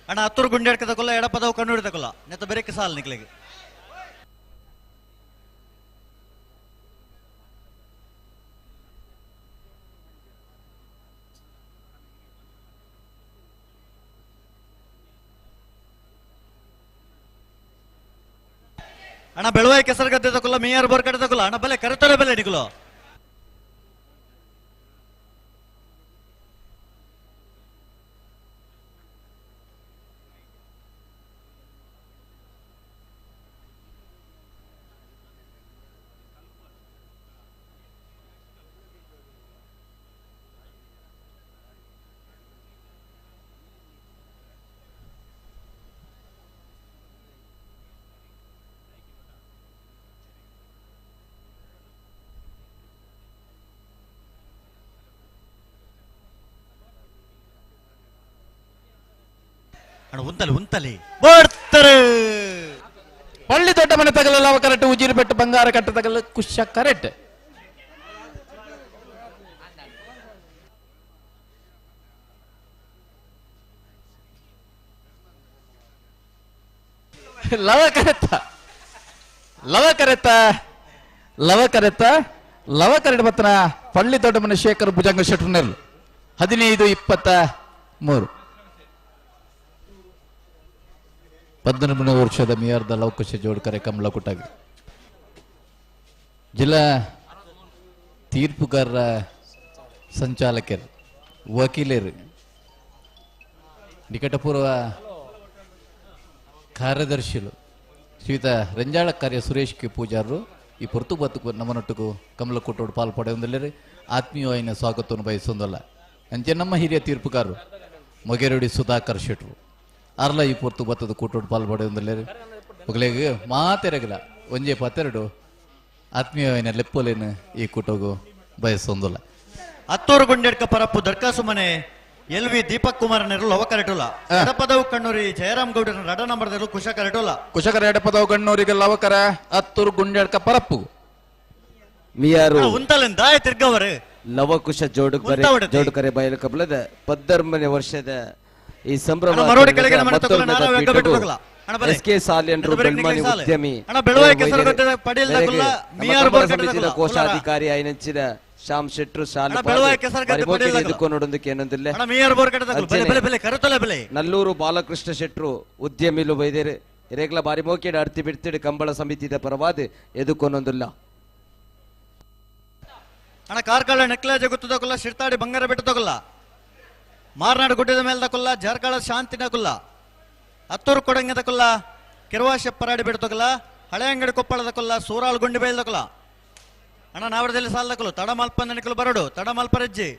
ಅಣ್ಣ ಹತ್ತೂರು ಗುಂಡೆ ತಗೊಲ್ಲ ಎಡಪದವು ಕಣ್ಣು ತಗೊಲ್ಲ ನೆತ್ತ ಬೆರಕೆ ಸಾಲ ನಿಕ್ಲಿಗೆ. ಅಣ್ಣ ಬೆಳವಾಯಿ ಕೆಸರುಗದ್ದೆ ತಕೊಲ್ಲ ಮೀಯಾರು ಬೋರ್ಕಡೆ ತಕೊಲ್ಲ ಅಣ್ಣ ಬಲೆ ಕರೆತೊಲೆ ಬೆಲೆ ನಿಕುಲು ಅಣ್ಣ ಉಂತಲಿ ಉಂತಲಿ ಬರ್ತಾರೆ
ಪಳ್ಳಿ ದೊಡ್ಡ ಮನೆ ತಗಲಲ್ಲ ಅವ ಕರೆಕ್ಟ್ ಉಜಿರು ಬೆಟ್ಟು ಬಂಗಾರ ಕಟ್ಟ ತಗಲ ಕುಶ ಕರೆಕ್ಟ್ ಲವ ಕರೆತ್ತ ಲವ ಕರೆತ್ತ ಲವ ಕರೆತ್ತ ಲವ ಕರೆಟ್ ಬತ್ತನ ಪಳ್ಳಿ ದೊಡ್ಡ ಮನೆ ಶೇಖರ್ ಭುಜಂಗ ಶೆಟ್ರನೆಲ್ 15 23 18 ವರ್ಷದ ಮೇಯರ್ದ ಲವಕುಶ ಜೋಡ್ಕರೆ ಕಮಲ ಕುಟಾಗಿ ಜಿಲ್ಲಾ ತೀರ್ಪುಗಾರರ ಸಂಚಾಲಕರು ವಕೀಲರು ನಿಕಟಪೂರ್ವ ಕಾರ್ಯದರ್ಶಿಲು ಶ್ರೀಯುತ ರಂಜಾಳ ಕಾರ್ಯ ಸುರೇಶ್ ಕೆ ಪೂಜಾರರು ಈ ಪೊರ್ತು ಬತ್ತುಕು ನಮ್ಮನೊಟ್ಟಿಗೂ ಕಮಲ ಕೂಟೋಡು ಪಾಲು ಪಡೆಯುವುದಿಲ್ಲರಿ ಆತ್ಮೀಯವಾಯಿನ ಸ್ವಾಗತವನ್ನು ಬಯಸೊಂದಲ್ಲ ಅಂಚೆ ನಮ್ಮ ಹಿರಿಯ ತೀರ್ಪುಗಾರರು ಮೊಗೆರಡಿ ಸುಧಾಕರ್ ಶೆಟ್ರು ಅರ್ಲ ಈ ಪೊರ್ತು ಬತ್ತದ ಕೂಟೋಡು ಪಾಲು ಪಡೆಯುವುದಿಲ್ಲರಿ ಒಗಲೆಗೆ ಮಾತೆರಗಿಲ್ಲ ಒಂಜೆ ಪತ್ತೆರಡು ಆತ್ಮೀಯವಾಯಿನ ಲೆಪ್ಪೋಲೇನು ಈ ಕೂಟೋಗು ಬಯಸೊಂದಿಲ್ಲ.
ಅತ್ತೂರು ಗುಂಡೆಡ್ಕ ಪರಪ್ಪು ದರ್ಕಾಸು ಮನೆ ಎಲ್ ವಿ ದೀಪಕ್ ಕುಮಾರ್ ನೆರಳು ಲವಕರೆಟುಲ ಎಡಪದವು ಕಣ್ಣೂರಿ ಜಯರಾಮ್ ಗೌಡರ ರಡ ನಂಬರ್ದಲ್ಲೂ ಕುಶ ಕರೆಟುಲ
ಕುಶಕರ ಎಡಪದವು ಕಣ್ಣೂರಿಗೆ ಲವಕರ ಅತ್ತೂರು ಗುಂಡೆಡ್ಕ ಪರಪ್ಪು
ಮಿಯಾರು
ಉಂತಲಿಂದ ದಾಯ ತಿರ್ಗವರು
ಲವಕುಶ ಜೋಡುಕರೆ ಜೋಡುಕರೆ ಬಯಲು ಕಬಲದ 19 ವರ್ಷದ ಈ ಸಂಭ್ರಮ
ಮರೋಡಿ ಕೆಳಗಿನ ಮನೆ ತಗೊಳ್ಳ, ನಾರಾ ವೆಗ್ಗ ಬಿಟ್ಟು ತಗೊಳ್ಳ. ಅಣ್ಣ ಬಲೆ.
ಎಸ್ ಕೆ ಸಾಲಿಯನ್ರು
ಅಣ್ಣ ಬಲೆ,
ಬೆಳ್ಮನಿ
ಸಾಲೆ.
ಉದ್ಯಮಿ
ಅಣ್ಣ ಬೆಳುವಾಯಿ ಕೆಸರುಗಡ್ಡೆ ಪಡೀಲ್ ತಗೊಳ್ಳ,
ನಮ್ಮ
ಮಿಯಾರು
ಕಂಬಳ
ಬೋರ್ಗಡ್ಡೆ
ಸಮಿತಿಯ
ತಗೊಳ್ಳ.
ಕೋಶಾಧಿಕಾರಿ ಐನಂಚಿನ ಶ್ಯಾಮ್ ಶೆಟ್ರು ಶಾಲು
ಅಣ್ಣ ಬೆಳುವಾಯಿ ಕೆಸರುಗಡ್ಡೆ ಪಡೀಲ್ ತಗೊಳ್ಳ.
ಎದುಕೊನೊಡೊಂದಕ್ಕೆ ಏನೊಂದಿಲ್ಲ
ಅಣ್ಣ ಮಿಯಾರು ಬೋರ್ಗಡ್ಡೆ ತಗೊಳ್ಳ. ಬಲೆ, ಬಲೆ, ಬಲೆ, ಕರೆತೊಲೆ ಬಲೆ.
ನಲ್ಲೂರು ಬಾಲಕೃಷ್ಣ ಶೆಟ್ರು ಉದ್ಯಮಿಲು ಬೈದೇರು ರೇಗ್ಲ ಬಾರಿ ಮೋಕೇಡು ಅರ್ತಿ ಬಿಡ್ತಿಡು ಕಂಬಳ ಸಮಿತಿದ ಪರವಾದ ಎದುಕೊನೊಂದಿಲ್ಲ.
ಅಣ್ಣ ಕಾರ್ಕಳ ನೆಕ್ಲೇಜ ಗುತ್ತು ತಗೊಲ್ಲ, ಶಿರ್ತಾಡಿ ಬಂಗಾರ ಬೆಟ್ಟ ತಗೊಲ್ಲ, ಮಾರ್ನಾಡು ಗುಡ್ಡದ ಮೇಲೆ ತಕೊಲ್ಲ, ಜಾರ್ಕಳ ಶಾಂತಿನ ಕುಲ್ಲ, ಹತ್ತೂರು ಕೊಡಂಗ ತಕೊಲ್ಲ, ಕೆರವಾಶೆ ಪರಾಡಿ ಬೆಟ್ಟ ತಗೊಲ್ಲ, ಹಳೆ ಅಂಗಡಿ ಕೊಪ್ಪಳ ತಕೊಲ್ಲ, ಸೂರಾಳ್ ಗುಂಡಿ ಬೈಲ್ ತಕೊಲ್ಲ. ಅಣ್ಣ ನಾವರದಲ್ಲಿ ಸಾಲ ತಕೊಲ್ಲ, ತಡ ಮಲ್ಪ ನೆನಕಲು ಬರಡು, ತಡ ಮಲ್ಪರಜ್ಜಿ.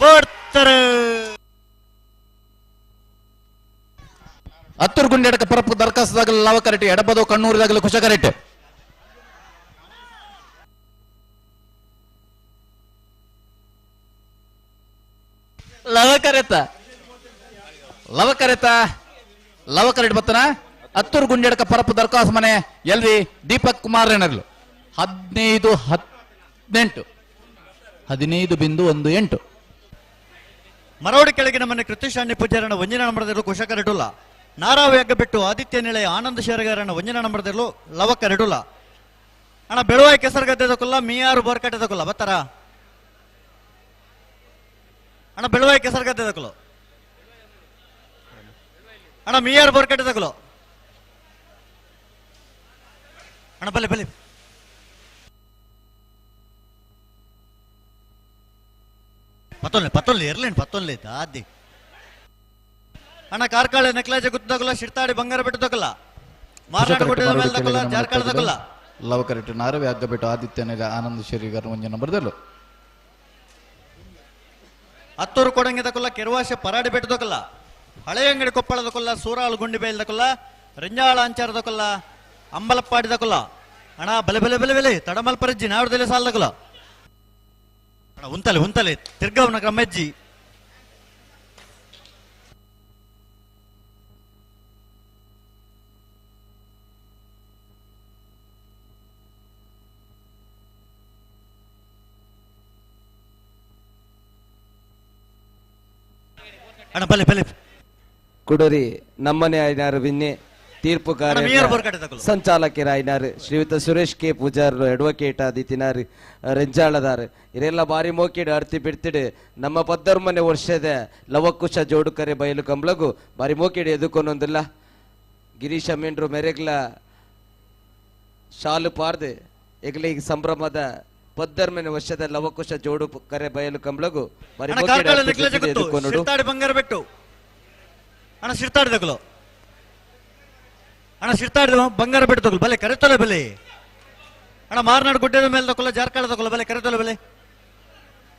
ಬರ್ತಾರೆ
ಹತ್ತೂರು ಗುಂಡೆಡಕ ಪರಪ್ಪು ದರ್ಖಾಸ್ತದಾಗಲ ಲವಕರೆಟ್ ಎಡಬದವು ಕಣ್ಣೂರಿದಾಗಲ ಕುಶಕರೆಟ್ ಲವಕರೆತ ಲವಕರೆತ ಲವಕರೆಟ್ ಬತ್ತನ ಹತ್ತೂರು ಗುಂಡೆಡಕ ಪರಪ್ಪು ದರ್ಖಾಸ್ತ ಮನೆ ಎಲ್ರಿ ದೀಪಕ್ ಕುಮಾರ್ ಏನರ್ಲು 15 18 15.18.
ಮರೋಡಿ ಕೆಳಗಿನ ಮನೆ ಕೃತಿಶಾಣಿ ಪೂಜಾರನ ಒಂಜಿನ ನಂಬರದಿರಲು ಕುಶಕರೆಟುಲ್ಲ, ನಾರಾವ್ಯಗ್ಗ ಬಿಟ್ಟು ಆದಿತ್ಯ ನಿಲಯ ಆನಂದ ಶೇರಗಾರನ ಒಂಜಿನ ನಂಬರದಿರಲು ಲವಕರೆಟುಲ್ಲ. ಅಣ್ಣ ಬೆಳುವಾಯಿ ಕೆಸರುಗದ್ದೆ ತಕೊಲ್ಲ, ಮೀಯಾರು ಬೋರ್ಕಟ್ಟೆ ತಕೊಲ್ಲ ಬತ್ತಾರ. ಅಣ್ಣ ಬೆಳುವಾಯಿ ಕೆಸರುಗದ್ದೆ ತಕೊಲ್ಲ, ಅಣ್ಣ ಮೀಯಾರು ಬೋರ್ಕಟ್ಟೆ ತಕೊಲ್ಲ. ಅಣ್ಣ ಬಲೆ ಬಲೆ ಪತ್ತೊಲ್ಲೆ ಪತ್ತೊಲ್ಲೆ ಇರ್ಲೇನು ಪತ್ತೊಲ್ಲೆ ದಾದಿ. ಅಣ್ಣ ಕಾರ್ಕಳ ನೆಕ್ಲೇಜ ಗುತ್ತು ತಗೊಲ್ಲ, ಶಿರ್ತಾಡಿ ಬಂಗಾರ ಬೆಟ್ಟ ತಗೊಲ್ಲ, ಮಾರ್ನಾಡು ಗುಡ್ಡದ ಮೇಲೆ ತಗೊಲ್ಲ, ಜಾರ್ಕಳ ತಗೊಲ್ಲ.
ಲವಕರೆಟ್ ನಾರವೇ ಅಗ್ಗಬಿಟ್ಟು ಆದಿತ್ಯನಿಗೆ ಆನಂದ ಶೇರಿಗಾರ ಒಂಜಿ ನಂಬರ್ದಲ್ಲು
ಹತ್ತೂರು ಕೊಡಂಗಿ ತಕೊಲ್ಲ, ಕೆರವಾಶೆ ಪರಾಡಿ ಬೆಟ್ಟ ತಕೊಲ್ಲ, ಹಳೆ ಅಂಗಡಿ ಕೊಪ್ಪಳ ತಕೊಲ್ಲ, ಸೂರಾಳು ಗುಂಡಿ ಬೈಲ್ ತಕೊಲ್ಲ, ರಿಂಜಾಳ ಅಂಚಾರ ತಕೊಲ್ಲ, ಅಂಬಲಪ್ಪಾಡಿ ತಕೊಲ್ಲ. ಅಣ್ಣ ಬಲೆ ಬಲೆ ಬಲೆ ಬಲೆ ತಡಮಲ್ಪರಜ್ಜಿ ನಾವರದಲ್ಲಿ ಸಾಲ ತಕೊಲ್ಲ. ಅಣ್ಣ ಉಂತಲೆ ಉಂತಲೆ ತಿರ್ಗವನ ಕ್ರಮಜ್ಜಿ. ಅಣ್ಣ ಬಲೆ ಬಲೆ
ಕುಡರಿ ನಮ್ಮನೆ ಐನಾರು ಬಿನ್ನೆ ತೀರ್ಪುಗಾರ ಸಂಚಾಲಕರಾಯಿನಾರ್ ಶ್ರೀಯುತ ಸುರೇಶ್ ಕೆ ಪೂಜಾರ್ ಅಡ್ವೊಕೇಟ್ ಆದಿತಿನಾರ್ ರೆಂಜಾಳದಾರ್ ಇರೆಲ್ಲ ಬಾರಿ ಮೋಕಿಡ್ ಅರ್ತಿ ಬಿಡ್ತಿಡು ನಮ್ಮ ಪದ್ದರ್ಮನೆ ವರ್ಷದ ಲವಕುಶ ಜೋಡುಕರೆ ಬಯಲು ಕಂಬ್ಲಗು ಬಾರಿ ಮೋಕಿಡ್ ಎದುಕೊನೊಂದಿಲ್ಲ ಗಿರೀಶ ಮೇಂಡ್ರು ಮೆರೆಗ್ಲ ಶಾಲು ಪಾರ್ದು ಎಗ್ಲೆ ಈಗ ಸಂಭ್ರಮದ ಪದ್ದರ್ಮನೆ ವರ್ಷದ ಲವಕುಶ ಜೋಡು ಕರೆ ಬಯಲು ಕಂಬ್ಲಗು ಬಾರಿ
ಸಿರ್ತಾಡಿ ಬಂಗಾರ ಬೆಟ್ಟು ಅಣ್ಣ ಸಿರ್ತಾಡಿ ತಗಲು ಅಣ್ಣ ಸಿರ್ತಾಡಿ ಬಂಗಾರ ಬೆಟ್ಟು ತಗಲು ಬಲೆ ಕರೆತೊಲೆ ಬಲೆ ಅಣ್ಣ ಮಾರ್ನಾಡು ಗುಡ್ಡದ ಮೇಲೆ ತಗೊಲ್ಲ ಜಾರ್ಕಾಳ ತಗೊಲ್ಲ ಬಲೆ ಕರೆತೊಲೆ ಬಲೆ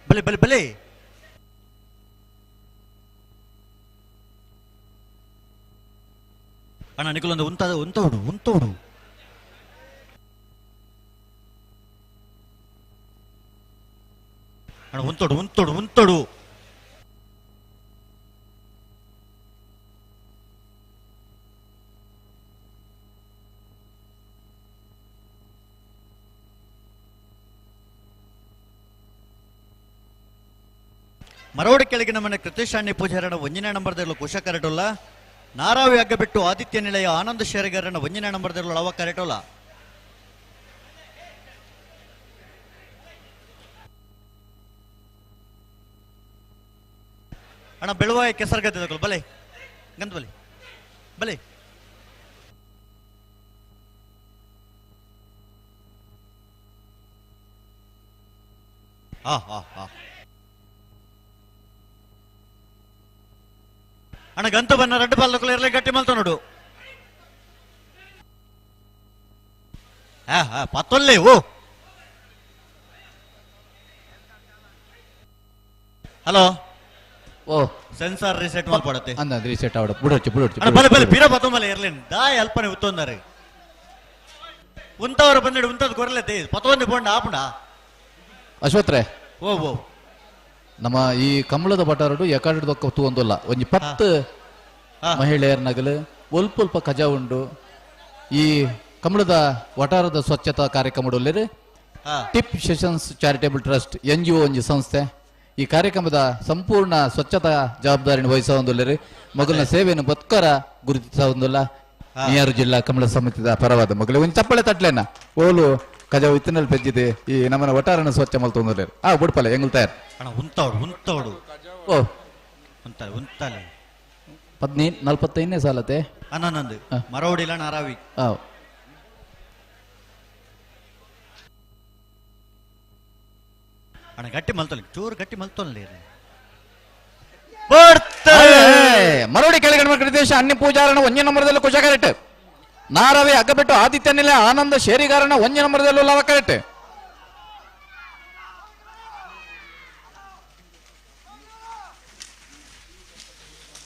ಬಲೆ ಬಲೆ ಬಲೆ ಅಣ್ಣ ನಿಕಲೊಂದು ಉಂತ ಉಂತೋಡು ಉಂತೋಡು ಅಣ್ಣ ಉಂತೋಡು ಉಂತೋಡು ಉಂತೋಡು ಮರೋಡಿ ಕೆಳಗಿನ ಮನೆ ಕೃತೇಶಾಣಿ ಪೂಜಾರಣ ಒಂಜಿನ ನಂಬರ್ದಲ್ಲೂ ಕುಶ ಕರೆಟೋಲ್ಲ ನಾರಾವಿ ಹಗ್ಗ ಬಿಟ್ಟು ಆದಿತ್ಯ ನಿಲಯ ಆನಂದ ಶೇರಿಗಾರನ ಒಂಜಿನ ನಂಬರ್ದಲ್ಲೂ ಅವ ಕರೆಟೋಲ್ಲ ಅಣ್ಣ ಬೆಳುವಾಯ ಕೆಸರುಗದ್ದೆ ತಗೊಳ್ಳು ಬಲೆ ಗಂಧ ಬಲೆ ಬಲೆ ಹಾ ಹಾ ಹಾ ಅಣ್ಣ ಗಂತ ಬನ್ನ ರಡ್ಡು ಬಾಲ್ ಇರಲಿ ಗಟ್ಟಿ ಮಲ್ತ ನೋಡು ಹಾ ಹಾ ಪತ್ತೊಲ್ಲೆ ಓ ಹಲೋ ಓ ಸೆನ್ಸಾರ್ ರಿಸೆಟ್ ಮಲ್ಪಡತ್ತೆ
ಅಂದ ರಿಸೆಟ್ ಆವಡ ಬುಡೊಚ್ಚು ಬುಡೊಚ್ಚು
ಅಣ್ಣ ಬಲೆ ಬಲೆ ಪಿರ ಪತ್ತೊಂಬಲೆ ಇರ್ಲಿ ದಾಯ ಅಲ್ಪನೆ ಉತ್ತೊಂದಾರೆ ಉಂತವರ ಬಂದಿಡು ಉಂತದ್ ಕೊರಲೆತ್ತೆ ಪತ್ತೊಂದು ಪೋಂಡ ಆಪುಂಡ
ಅಶ್ವತ್ರೆ
ಓ ಓ
ನಮ್ಮ ಈ ಕಮಲದ ಬಟಾರಡು ಎಕಾಡದೊಕ್ಕ ತೂವೊಂದುಲ್ಲ ಒಂಜಿ 10 ಮಹಿಳೆಯರ ನಗಲು ಒಲ್ಪ ಒಲ್ಪ ಕಜ ಉಂಡು ಈ ಕಮಲದ ವಟಾರದ ಸ್ವಚ್ಛತಾ ಕಾರ್ಯಕ್ರಮದಲ್ಲಿ tip sessions charitable trust N G O ಒಂಜಿ ಸಂಸ್ಥೆ ಈ ಕಾರ್ಯಕ್ರಮದ ಸಂಪೂರ್ಣ ಸ್ವಚ್ಛತಾ ಜವಾಬ್ದಾರಿಯನ್ನು ವಹಿಸೊಂದುಲ್ಲರಿ ಮಗುವಿನ ಸೇವೆಯನ್ನು ಬತ್ಕರ ಗುರುತಿಸೊಂದುಲ್ಲ ನಿಯಾರು ಜಿಲ್ಲಾ ಕಮಲ ಸಮಿತಿದ ಪರವಾದ ಮಗಳು ಒಂದು ಚಪ್ಪಳೆ ತಟ್ಲೇನ ಓಲು ಕಜಾವು ಇತ್ತಿನಲ್ಲಿ ಪೆಜ್ಜಿದೆ ಈ ನಮ್ಮನ ಒಟಾರನ್ನು ಸ್ವಚ್ಛ ಮಲ್ತೊಂದುಲ್ಲೇರು ಆ ಬುಡ್ಪಲೆ ಎಂಗುಲ್ ತಯಾರು
ಅಣ್ಣ ಉಂತವಡು ಉಂತವಡು
ಓ
ಉಂತಾಲೆ ಉಂತಾಲೆ
15 45ನೇ ಸಾಲತೆ
ಅಣ್ಣನಂದು ಮರವಡಿಲ್ಲ ನಾರಾವಿ ಅಣ್ಣ ಗಟ್ಟಿ ಮಲ್ತೊಲಿ ಚೂರು ಗಟ್ಟಿ ಮಲ್ತೊಲ್ಲಿ
ಮರೋಡಿ ಕೆಳಗಡೆ ದೇಶ ಅನ್ಯ ಪೂಜಾರಣ ಒಂದೇ ನಂಬರದಲ್ಲೂ ಕುಶ ಕರೆಕ್ಟ್ ನಾರವೇ ಅಗ್ಗಬಿಟ್ಟು ಆದಿತ್ಯ ನಿಲಯ ಆನಂದ ಶೇರಿಗಾರನ ಒಂದೇ ನಂಬರದಲ್ಲೂ ಲವ ಕರೆಕ್ಟ್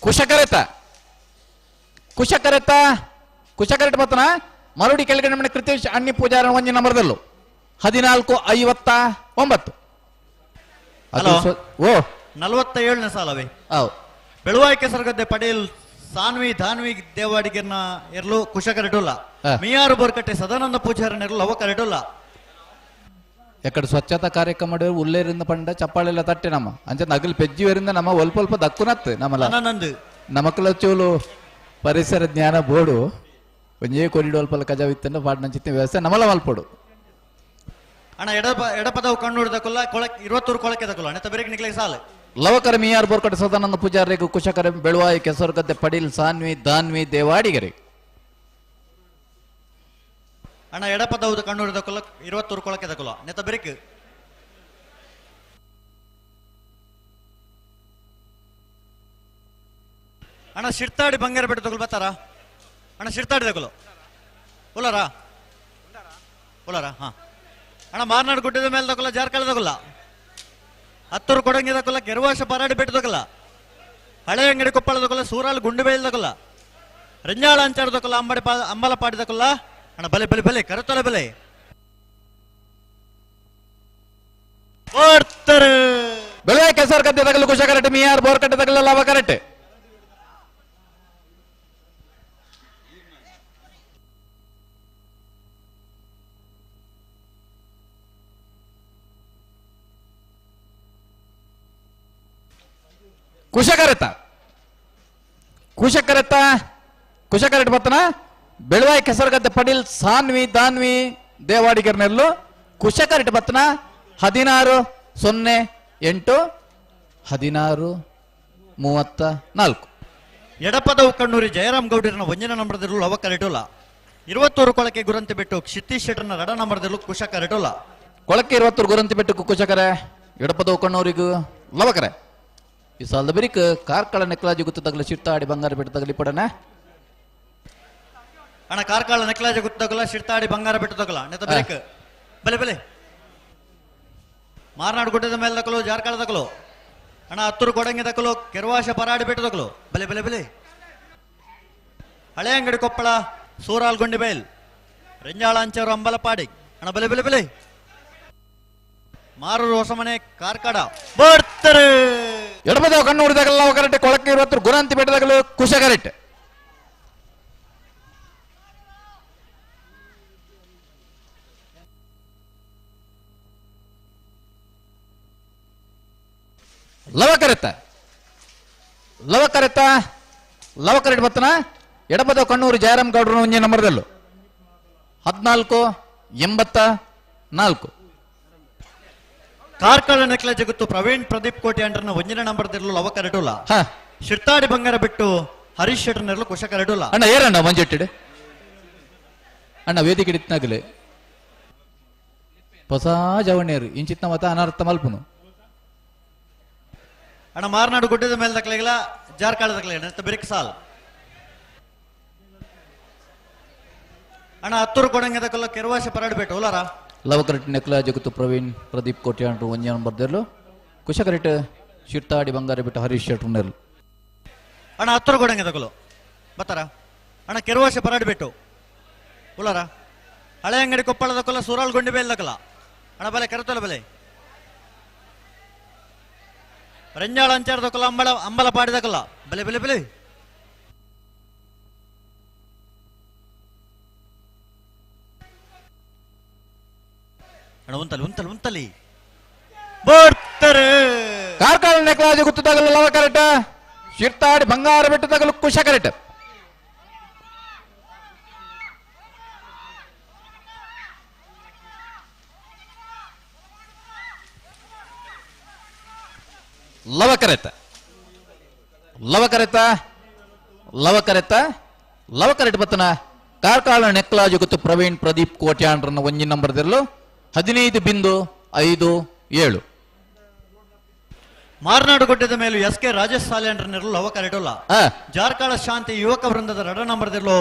ಕುಶಕರೆತ ಕುಶಕರೆತ ಕುಶಕರೆಟ್ ಮತ್ತನ ಮರುಡಿ ಕೆಳಗಡೆ ಮನೆ ಕೃತೇಶ್ ಅಣ್ಣಿ ಪೂಜಾರನ ಒಂದೇ ನಂಬರದಲ್ಲೂ 14:59.
ಹಲೋ
ಓ
47ನೇ ಸಾಲವೇ ಬೆಳುವಾಯಿ ಕೆಸರುಗದ್ದೆ ಪಟೇಲ್ ಸಾನ್ವಿ ಧಾನ್ವಿ ದೇವಾಡಿಗೆರ್ನ ಎರ್ಲು ಕುಶಕರೆಟುಲ್ಲ ಮಿಯಾರು ಬೋರ್ಕಟ್ಟೆ ಸದಾನಂದ ಪೂಜಾರನ ಎರ್ಲು ಲವ ಕರೆಟುಲ್ಲ
ಎಕ್ಕಡ ಸ್ವಚ್ಛತಾ ಕಾರ್ಯಕ್ರಮ ಉಲ್ಲೇರಿಂದ ಪಂಡ ಚಪ್ಪಾಳೆಲ್ಲ ತಟ್ಟೆ ನಮ್ಮ ಅಂಚೆ ನಗಲು ಪೆಜ್ಜಿವರಿಂದ ನಮ್ಮ ಒಲ್ಪ ಒಲ್ಪ ದಕ್ಕುನತ್ತು ನಮ್ಮಲ್ಲ ನಮಕ್ಲ ಚೂಲು ಪರಿಸರ ಜ್ಞಾನ ಬೋರ್ಡು ಒಂಜೇ ಕೊರಿಡು ಅಲ್ಪ ಕಜಾವಿತ್ತಂಡ ಪಾಡ್ನಂಚಿತ್ತ ವ್ಯವಸ್ಥೆ ನಮ್ಮಲ ಮಲ್ಪೋಡು
ಅಣ್ಣ ಎಡಪದವು ಕಣ್ಣು ದಕ್ಕುಲ್ಲ ಕೊಳಕ್ 21 ಕೊಳಕೆ ದಕ್ಕುಲ್ಲ ಅಣ್ಣ ತಬರಿಗೆ ನಿಕ್ಲೆ ಸಾಲ
ಲವಕರ ಮಿಯಾರ್ ಬೋರ್ಕಟ್ಟೆ ಸದಾನಂದ ಪೂಜಾರಿಗೂ ಕುಶಕರ ಬೆಳುವಾಯಿ ಕೆಸರುಗದ್ದೆ ಪಡೀಲ್ ಸಾನ್ವಿ ದಾನ್ವಿ ದೇವಾಡಿಗರಿ
ಅಣ್ಣ ಎಡಪದವು ಕಣ್ಣೂರು ದಕ್ಕುಲ್ಲ 21 ಕೊಳಕೆ ದಕ್ಕುಲ್ಲ ನೆತ್ತ ಬೆರಿಕ್ ಅಣ್ಣ ಶಿರ್ತಾಡಿ ಬಂಗಾರ ಬೆಟ್ಟ ತಗೊಳ್ ಬರ್ತಾರ ಅಣ್ಣ ಶಿರ್ತಾಡಿ ತಗೊಳ್ಳೋ ಉಲ್ಲರಾ ಉಲ್ಲರಾ ಹಾ ಅಣ್ಣ ಮಾರ್ನಾಡು ಗುಡ್ಡದ ಮೇಲೆ ತಗೊಲ್ಲ ಜಾರ್ಕಳ ತಗೊಲ್ಲ ಹತ್ತೂರು ಕೊಡಂಗಿ ತಗೊಲ್ಲ ಕೆರವಾಶ ಪರಾಡಿ ಬೆಟ್ಟ ತಗೊಲ್ಲ ಹಳೆ ಅಂಗಡಿ ಕೊಪ್ಪಳ ತಗೊಲ್ಲ ಸೂರಾಲ್ ಗುಂಡುಬೇಲ್ ತಗೊಲ್ಲ ರಂಜಾಳ ಅಂಚಾಡ ತಗೊಲ್ಲ ಅಂಬಡಿ ಅಂಬಲಪಾಡಿ ತಗೊಲ್ಲ ಅಣ್ಣ ಬಲೆ ಬಲೆ ಬಲೆ ಕರತೊಲೆ ಬಲೆ
ಬೆಳೆ ಕೆಸರು ಕದ್ದೆ ತಗಲು ಕುಶ ಕರೆಕ್ಟ್ ಮಿಯಾರ್ ಬೋರ್ ಕಟ್ಟೆ ತಗಲ ಲಾಭ ಕರೆಕ್ಟ್ ಕುಶಕರೆತ ಕುಶಕರೆತ ಕುಶಕರೆಟ್ ಬತ್ತನ ಬೆಳವಾಯಿ ಕೆಸರಗದ್ದೆ ಪಡೀಲ್ ಸಾನ್ವಿ ದಾನ್ವಿ ದೇವಾಡಿಗರ್ನೆಲ್ಲು ಕುಶಕರಿಟ ಬತ್ತನ 16 0 8 16 34.
ಎಡಪದವು ಕಣ್ಣೂರಿ ಜಯರಾಮ್ ಗೌಡರನ ಒಂಜನ ನಂಬರದಿರಲು ಲವಕರೆಟೋಲ. 21 ಕೊಳಕೆ ಗುರಂತಿ ಬಿಟ್ಟು ಕ್ಷಿತೀಶ್ ಶೆಟ್ಟರ್ನ ರಡ ನಂಬರದಿರಲು ಕುಶಕರೆಟೋಲ.
ಕೊಳಕೆ 21 ಗುರಂತಿ ಬಿಟ್ಟು ಕುಶಕರೆ ಎಡಪದವು ಕಣ್ಣೂರಿಗೂ ಲವಕರೆ. ಈ ಸಾಲದ ಬಿರಿಕ್ ಕಾರ್ಕಳ ನೆಕ್ಲಾಜಿ ಗುತ್ತದಗಲ ಶಿರ್ತಾಡಿ ಬಂಗಾರ ಬೆಟ್ಟದಗಲಿ ಪಡನೆ.
ಅಣ್ಣ ಕಾರ್ಕಳ ನೆಕ್ಲಾಜಿ ಗುತ್ತದಗಲ ಶಿರ್ತಾಡಿ ಬಂಗಾರ ಬೆಟ್ಟದಗಲ ನೆತ ಬಿರಿಕ್ ಬಲೆ ಬಲೆ ಮಾರ್ನಾಡು ಗುಡ್ಡದ ಮೇಲೆ ದಕಲು ಜಾರ್ಕಳ ದಕಲು ಅಣ್ಣ ಹತ್ತೂರು ಕೊಡಂಗಿ ದಕಲು ಕೆರವಾಶ ಪರಾಡಿ ಬೆಟ್ಟದಕಲು ಬಲೆ ಬಲೆ ಬಲೆ ಹಳೆ ಅಂಗಡಿ ಕೊಪ್ಪಳ ಸೂರಾಲ್ ಗುಂಡಿಬೈಲ್ ರೆಂಜಾಳ ಅಂಚರು ಅಂಬಲಪಾಡಿ ಅಣ್ಣ ಬಲೆ ಬಲೆ ಬಲೆ ಮಾರೂರು ಹೊಸಮನೆ ಕಾರ್ಕಡ ಬರ್ತಾರೆ.
ಎಡಬದ ಕಣ್ಣು ಕರೆಕ್ಟ್ ಕೊಳಕ್ಕೆ 20 ಗುರಂತಿ ಬೆಟ್ಟದಾಗಲು ಕುಶ ಕರೆಕ್ಟ್. ಲವಕರೆತ್ತ ಲವಕರೆತ್ತ ಲವಕರೆಟ್ ಬತ್ತನ ಎಡಬದ ಕಣ್ಣೂರು ಜಯರಾಮ್ ಗೌಡರು ಒಂಜಿ ನಂಬರ್ದಲ್ಲು 14 84.
ಕಾರ್ಕಳ ನೆಕ್ಲ ಜಗತ್ತು ಪ್ರವೀಣ್ ಪ್ರದೀಪ್ ಕೋಟಿ ಅಂಡ್ರನ ಒಂಜಿನ ನಂಬರ್ದಿರಲು ಲವಕರೆಟೋಲ. ಶಿರ್ತಾಡಿ ಬಂಗಾರ ಬಿಟ್ಟು ಹರೀಶ್ ಶೆಟ್ಟರ್ನೆರಲು ಕುಶಕರೆಟೋಲ.
ಅಣ್ಣ ಏರಣ್ಣ ಮಂಜೆಟ್ಟಿಡು ಅಣ್ಣ ವೇದಿಕೆ ಇತ್ನಾಗಲೆ ಹೊಸ ಜವಣ್ಯರು ಇಂಚಿತ್ನ ಮತ ಅನರ್ಥ ಮಲ್ಪುನು.
ಅಣ್ಣ ಮಾರ್ನಾಡು ಗುಡ್ಡದ ಮೇಲೆ ದಕ್ಲೆಗಿಲ್ಲ ಜಾರ್ಕಾಳ ದಕ್ಲೆ ಬಿರಿಕ್ ಸಾಲ್. ಅಣ್ಣ ಹತ್ತೂರು ಕೊಡಂಗೆ ದಕ್ಕಲ್ಲ ಕೆರವಾಶ ಪರಾಡ್ಬೇಕು ಉಲಾರ.
ಲವಕರೆಟ್ ನೆಕ್ಲ ಜಗತ್ತು ಪ್ರವೀಣ್ ಪ್ರದೀಪ್ ಕೋಟಿ ಅಂಡ್ರು ಒಂಜಿ ನಂಬರ್ದಿರಲು ಕುಶಕರೆಟ್ ಶಿರ್ತಾಡಿ ಬಂಗಾರ ಬಿಟ್ಟು ಹರೀಶ್ ಶೆಟ್ಟರ್ನೆರಲು.
ಅಣ್ಣ ಹತ್ತೂರು ಕೊಡಂಗೆ ದಕ್ಕಲು ಬತ್ತಾರ ಅಣ್ಣ ಕೆರವಾಶ ಪರಾಡ್ಬೇಕು ಉಲಾರ. ಹಳೆ ಅಂಗಡಿ ಕೊಪ್ಪಳ ದಕ್ಕಲ್ಲ ಸೂರಾಲ್ ಗೊಂಡಿ ಬೇಲ್ ದಕ್ಕಲ ಅಣ್ಣ ಬಲೆ ಕರೆತೋಲ ಬಲೆ ರಂಜಾಳ ಅಂಚಾರ ದಕ್ಕಲ ಅಂಬಲ ಅಂಬಲ ಪಾಡಿ ದಕ್ಕಲ ಬಲೆ ಬಲೆ ಬಲೆ. ಅಣ್ಣ ಉಂತಲಿ ಉಂತಲಿ ಉಂತಲಿ ಬರ್ತಾರೆ.
ಕಾರ್ಕಳ ನೆಕ್ಲಾಜಿ ಗುತ್ತದಾಗಲು ಲವ ಕರೆಕ್ಟ್ ಶಿರ್ತಾಡಿ ಬಂಗಾರ ಬೆಟ್ಟದಾಗಲು ಕುಶ ಕರೆಕ್ಟ್. ಲವಕರೆತ ಲವಕರೆತ ಲವಕರೆತ ಲವಕರೆಟ್ ಬತ್ತನ ಕಾರ್ಕಳ ನೆಕ್ಲಾಜಿ ಗುತ್ತು ಪ್ರವೀಣ್ ಪ್ರದೀಪ್ ಕೋಟ್ಯಾಂಡ್ರನ್ನ ಒಂಜಿ ನಂಬರ್ದಿರಲು 15.57.
ಮಾರ್ನಾಡು ಗುಡ್ಡದ ಮೇಲೆ ಎಸ್ ಕೆ ರಾಜೇಶ್ ಸಾಲ್ಯಾಂಡ್ರನ್ನಿರಲು ಲವಕರೆಟೋಲ. ಜಾರ್ಕಳ ಶಾಂತಿ ಯುವಕ ವೃಂದದ ರಡ ನಂಬರ್ದಿರಲು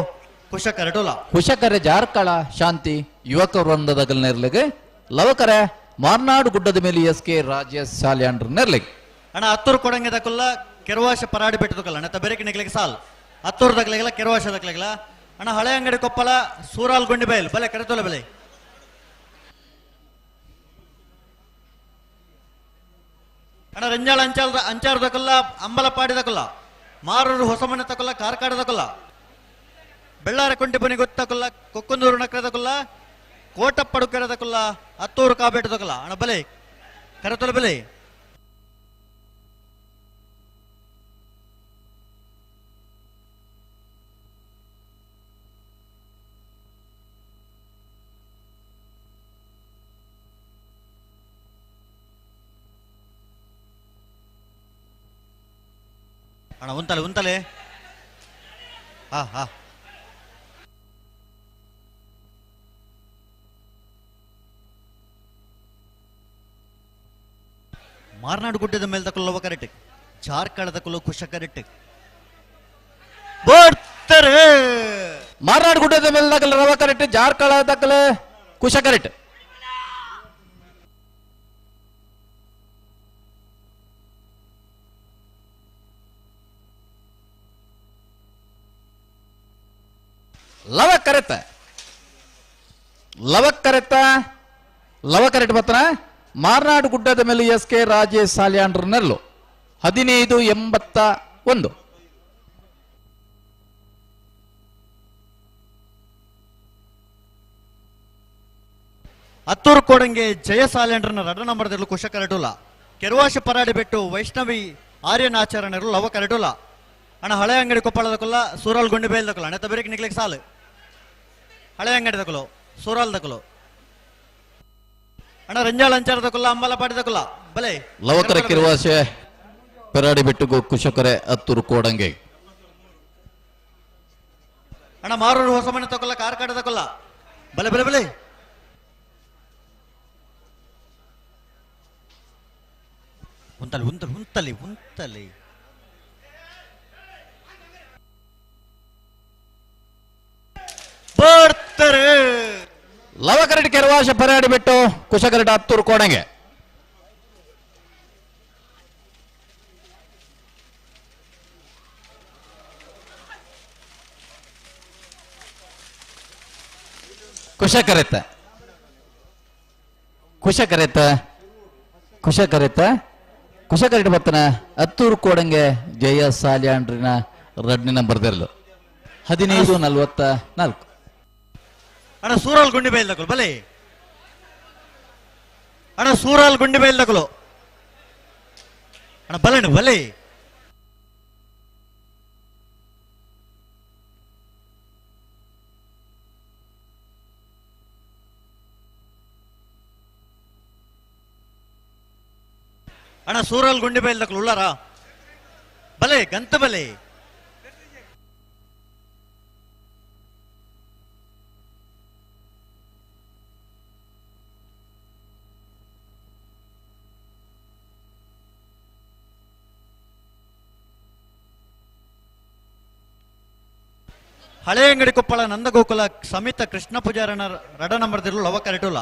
ಕುಶಕರೆಟೋಲ.
ಕುಶಕರೆ ಜಾರ್ಕಳ ಶಾಂತಿ ಯುವಕ ವೃಂದದ ಗಲ್ನೆರ್ಲಿಗೆ ಲವಕರೆ ಮಾರ್ನಾಡು ಗುಡ್ಡದ ಮೇಲೆ ಎಸ್ ಕೆ ರಾಜೇಶ್ ಸಾಲ್ಯಾಂಡ್ರನ್ನಿರ್ಲಿಗೆ.
ಅಣ್ಣ ಹತ್ತೂರು ಕೊಡಂಗೆ ದಕ್ಕಲ್ಲ ಕೆರವಾಶ ಪರಾಡಿ ಬೆಟ್ಟದಕ್ಕಲ್ಲ ಅಣ್ಣ ಬೆರಕೆ ನಿಗ್ಲಿಗೆ ಸಾಲ್ ಹತ್ತೂರು ದಕ್ಲಿಗಿಲ್ಲ ಕೆರವಾಶ ದಕ್ಲಿಗಿಲ್ಲ ಅಣ್ಣ ಹಳೆ ಅಂಗಡಿ ಕೊಪ್ಪಳ ಸೂರಾಲ್ ಗುಂಡಿ ಬೈಲ್ ಬಲೆ ಕರೆತೋಲ ಬಲೆ. ಅಣ್ಣ ರಂಜಾಳ ಅಂಚಾಲ ಅಂಚಾರ ದಕ್ಕಲ್ಲ ಅಂಬಲಪಾಡಿ ದಕ್ಕಲ್ಲ ಮಾರೂರು ಹೊಸಮನೆ ತಕ್ಕಲ್ಲ ಕಾರ್ಕಾಡ ದಕ್ಕಲ್ಲ ಬೆಳ್ಳಾರ ಕೊಂಟಿಪನಿ ಗೊತ್ತಕಲ್ಲ ಕೊಕ್ಕಂದೂರು ನಕ್ರ ದಕ್ಕಲ್ಲ ಕೋಟಪ್ಪಡುಕೆರೆ ದಕ್ಕಲ್ಲ ಹತ್ತೂರು ಕಾಬೇಟ ದಕ್ಕಲ್ಲ ಅಣ್ಣ ಬಲೆ ಕರೆತೋಲ ಬಲೆ. ಅಣ್ಣ ಉಂತಲೆ ಉಂತಲೆ ಹಾ ಹಾ ಮಾರ್ನಾಡು ಗುಡ್ಡದ ಮೇಲೆ ತಕೊಳ್ಳುವ ಕರೆಕ್ಟ್ ಜಾರ್ಕಳ ತಕೊಳ್ಳೋ ಕುಶ ಕರೆಕ್ಟ್ ಬರ್ತಾರೆ.
ಮಾರ್ನಾಡು ಗುಡ್ಡದ ಮೇಲೆ ತಕಲ ರವ ಕರೆಕ್ಟ್ ಜಾರ್ಕಳ ತಕಲ ಕುಶ ಕರೆಕ್ಟ್. ಲವ ಕರೆತ ಲವ ಕರೆತ ಲವ ಕರೆಕ್ಟ್ ಬತ್ತನ ಮಾರ್ನಾಡು ಗುಡ್ಡದ ಮೇಲೆ ಎಸ್ ಕೆ ರಾಜೇಶ್ ಸಾಲ್ಯಾಂಡ್ರನೆಲ್ಲು 15.81.
ಹತ್ತೂರು ಕೋಡಂಗೆ ಜಯ ಸಾಲ್ಯಾಂಡ್ರನ ರಡ ನಂಬರ್ದಿರಲು ಕುಶ ಕರೆಟೋಲ. ಕೆರವಾಶ ಪರಾಡಿ ಬೆಟ್ಟು ವೈಷ್ಣವಿ ಆರ್ಯನ್ ಆಚಾರ್ಯನರು ಲವ ಕರೆಟೋಲ. ಅಣ್ಣ ಹಳೆ ಅಂಗಡಿ ಕೊಪ್ಪಳದ ಕೊಲ್ಲ ಸೂರಾಲ್ ಗುಂಡಿ ಬೇಲ್ದ ಕೊಲ್ಲ ಅಣ್ಣ ಬೆರಕೆ ನಿಗ್ಲಿಕ್ಕೆ ಸಾಲು. ಹಳೆ ಅಂಗಡಿ ತಕೊಲು ಸೂರಾಲ್ ತಕೊಲು ಅಣ್ಣ ರಂಜಾಳ ಅಂಚಾರ ತಕೊಲ್ಲ ಅಂಬಲಪಾಡಿ ತಕೊಲ್ಲ ಬಲೆ
ಲವಕರ ಕಿರುವಾಸೆ ಪೆರಾಡಿ ಬೆಟ್ಟುಗು ಕುಶಕರೆ ಹತ್ತೂರು ಕೋಡಂಗೆ
ಅಣ್ಣ ಮಾರೂರು ಹೊಸ ಮನೆ ತಕೊಲ್ಲ ಕಾರ್ಕಾಡ ತಕೊಲ್ಲ ಬಲೆ ಬಲೆ ಬಲೆ ಉಂತಲಿ ಉಂತಲಿ ಉಂತಲಿ ಉಂತಲಿ ಬರ್ತಾರೆ
ಲವಕರಡಿ ಕೆರವಾಶ ಪೆರಾಡಿ ಬಿಟ್ಟು ಕುಶಕರಟ ಹತ್ತೂರು ಕೋಡಂಗೆ ಕುಶಕರೆತ್ತ ಕುಶಕರೆತ್ತ ಕುಶಕರೆತ್ತ ಕುಶಕರೆಟ್ ಬತ್ತನ ಹತ್ತೂರು ಕೋಡಂಗೆ ಜಯ ಸಾಲ್ಯಾಂಡ್ರಿನ ರಡ್ನಿ ನಂಬರ್ ದೆರಲು 15:44.
ಅಣ್ಣ ಸೂರಾಲ್ ಗುಂಡಿ ಬೈಲ್ ತಕೊಲು ಬಲೆ ಅಣ್ಣ ಸೂರಾಲ್ ಗುಂಡಿ ಬೈಲ್ ತಕೊಲು ಅಣ್ಣ ಬಲೆ ಬಲೆ ಅಣ್ಣ ಸೂರಾಲ್ ಗುಂಡಿ ಬೈಲ್ ತಕೊಲು ಉಳ್ಳಾರ ಬಲೆ ಗಂತ ಬಲೆ ಹಳೆ ಅಂಗಡಿ ಕೊಪ್ಪಳ ನಂದಗೋಕುಲ ಸಮಿತ ಕೃಷ್ಣ ಪೂಜಾರನ ರಡ ನಂಬರ್ದಿರ್ಲು ಲವ ಕರೆಟುಲ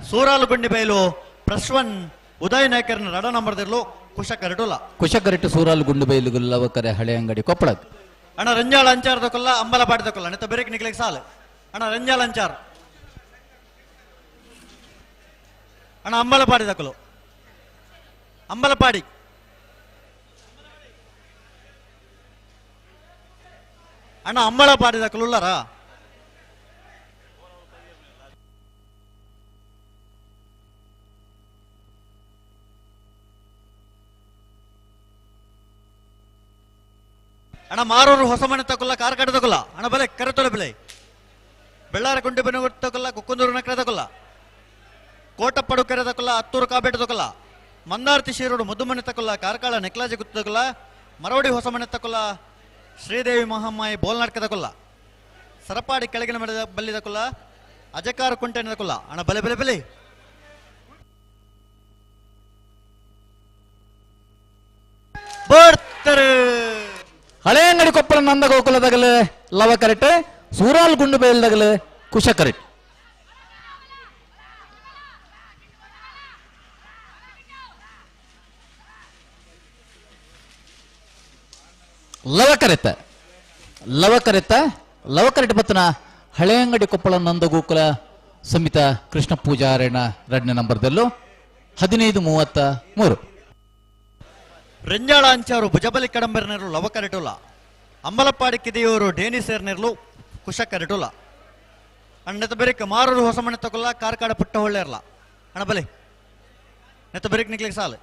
ಸೂರಾಲು ಗುಂಡಿ ಬೈಲು ಪ್ರಶ್ವನ್ ಉದಯ್ ನಾಯ್ಕರನ ರಡ ನಂಬರ್ದಿರ್ಲು ಕುಶ ಕರೆಟುಲ
ಕುಶಕರೆಟ್ಟು ಸೂರಾಲು ಗುಂಡು ಬೈಲು ಲವಕರೆ ಹಳೆ ಅಂಗಡಿ ಕೊಪ್ಪಳ.
ಅಣ್ಣ ರಂಜಾಳ ಅಂಚಾರ ತಕೊಲ್ಲ ಅಂಬಲಪಾಡಿ ತಕೊಲ್ಲ ನೆತ್ತ ಬೆರಕ್ ನಿಕ್ಲಿಕ್ ಸಾಲು ಅಣ್ಣ ರಂಜಾಳ ಅಂಚಾರ್ ಅಣ್ಣ ಅಂಬಲಪಾಡಿ ತಕೊಲು ಅಂಬಲಪಾಡಿ ಅಣ್ಣ ಅಂಬಳಪಾಡಿ ತಕೊಲು ಉಳ್ಳಾರಾ ಅಣ್ಣ ಮಾರೋರು ಹೊಸ ಮನೆ ತಕೊಲ್ಲ ಕಾರ್ಕಾಡ ತಕೊಲ್ಲ ಅಣ್ಣ ಬಲೆ ಕರೆತೊಲೆ ಬೆಲೆ ಬೆಳ್ಳಾರ ಗುಂಡಿ ಬೆನ್ನು ತಕೊಲ್ಲ ಕುಕ್ಕುಂದೂರು ನಕರೆ ತಕೊಲ್ಲ ಕೋಟಪ್ಪಡು ಕೆರೆ ತಕೊಲ್ಲ ಹತ್ತೂರು ಕಾಬೇಟ ತಕೊಲ್ಲ ಮಂದಾರ್ತಿ ಶಿರೋಡು ಮುದ್ದುಮನೆ ತಕೊಲ್ಲ ಕಾರ್ಕಾಳ ನೆಕ್ಲಾಜಿ ಗುತ್ತು ತಕೊಲ್ಲ ಮರವಡಿ ಹೊಸ ಮನೆ ತಕೊಲ್ಲ ಶ್ರೀದೇವಿ ಮಹಮ್ಮಾಯಿ ಬೋಲ್ನಾಡ್ಕ ತಕೊಲ್ಲ ಸರಪಾಡಿ ಕೆಳಗಿನ ಮನೆ ಬಲ್ಲಿ ತಕೊಲ್ಲ ಅಜಕಾರ ಕುಂಟೆ ತಕೊಲ್ಲ ಅಣ್ಣ ಬಲೆ ಬಲೆ ಬಲೆ ಬರ್ತಾರೆ
ಹಳೆ ಅಂಗಡಿ ಕೊಪ್ಪಳ ನಂದ ಗೋಕುಲದಾಗಲು ಲವ ಕರೆಟ್ ಸೂರಾಲ್ ಗುಂಡು ಬೈಲ್ದಾಗಲು ಕುಶ ಕರೆಟ್. ಲವ ಕರೆತ ಲವ ಕರೆತ ಲವ ಕರೆಟ್ ಬತ್ತನ ಹಳೆ ಅಂಗಡಿ ಕೊಪ್ಪಳ ನಂದ ಗೋಕುಲ ಸಮಿತ ಕೃಷ್ಣ ಪೂಜಾರಣ ರಡ್ನೇ ನಂಬರ್ದಲ್ಲೂ 15:33.
ರೆಂಜಾಳ ಅಂಚಾರು ಭುಜಬಲಿ ಕಡಂಬರ್ನೆರ್ಲು ಲವ ಕರೆಟುಲ ಅಂಬಲಪಾಡಿ ಕಿದೆಯವರು ಡೇನಿ ಸೇರ್ನೆರ್ಲು ಕುಶ ಕರೆಟುಲ ಅಣ್ಣ ನೆತ್ತ ಬೆರಿಕ್ ಮಾರೂರು ಹೊಸ ಮನೆ ತಕೊಲ್ಲ ಕಾರ್ಕಾಡ ಪುಟ್ಟ ಹೊಳ್ಳೆ ಇರಲ್ಲ ಅಣ್ಣ ಬಲೆ ನೆತ್ತ ಬೆರಿಕ್ ನಿಕ್ಲಿಕ್ ಸಾಲು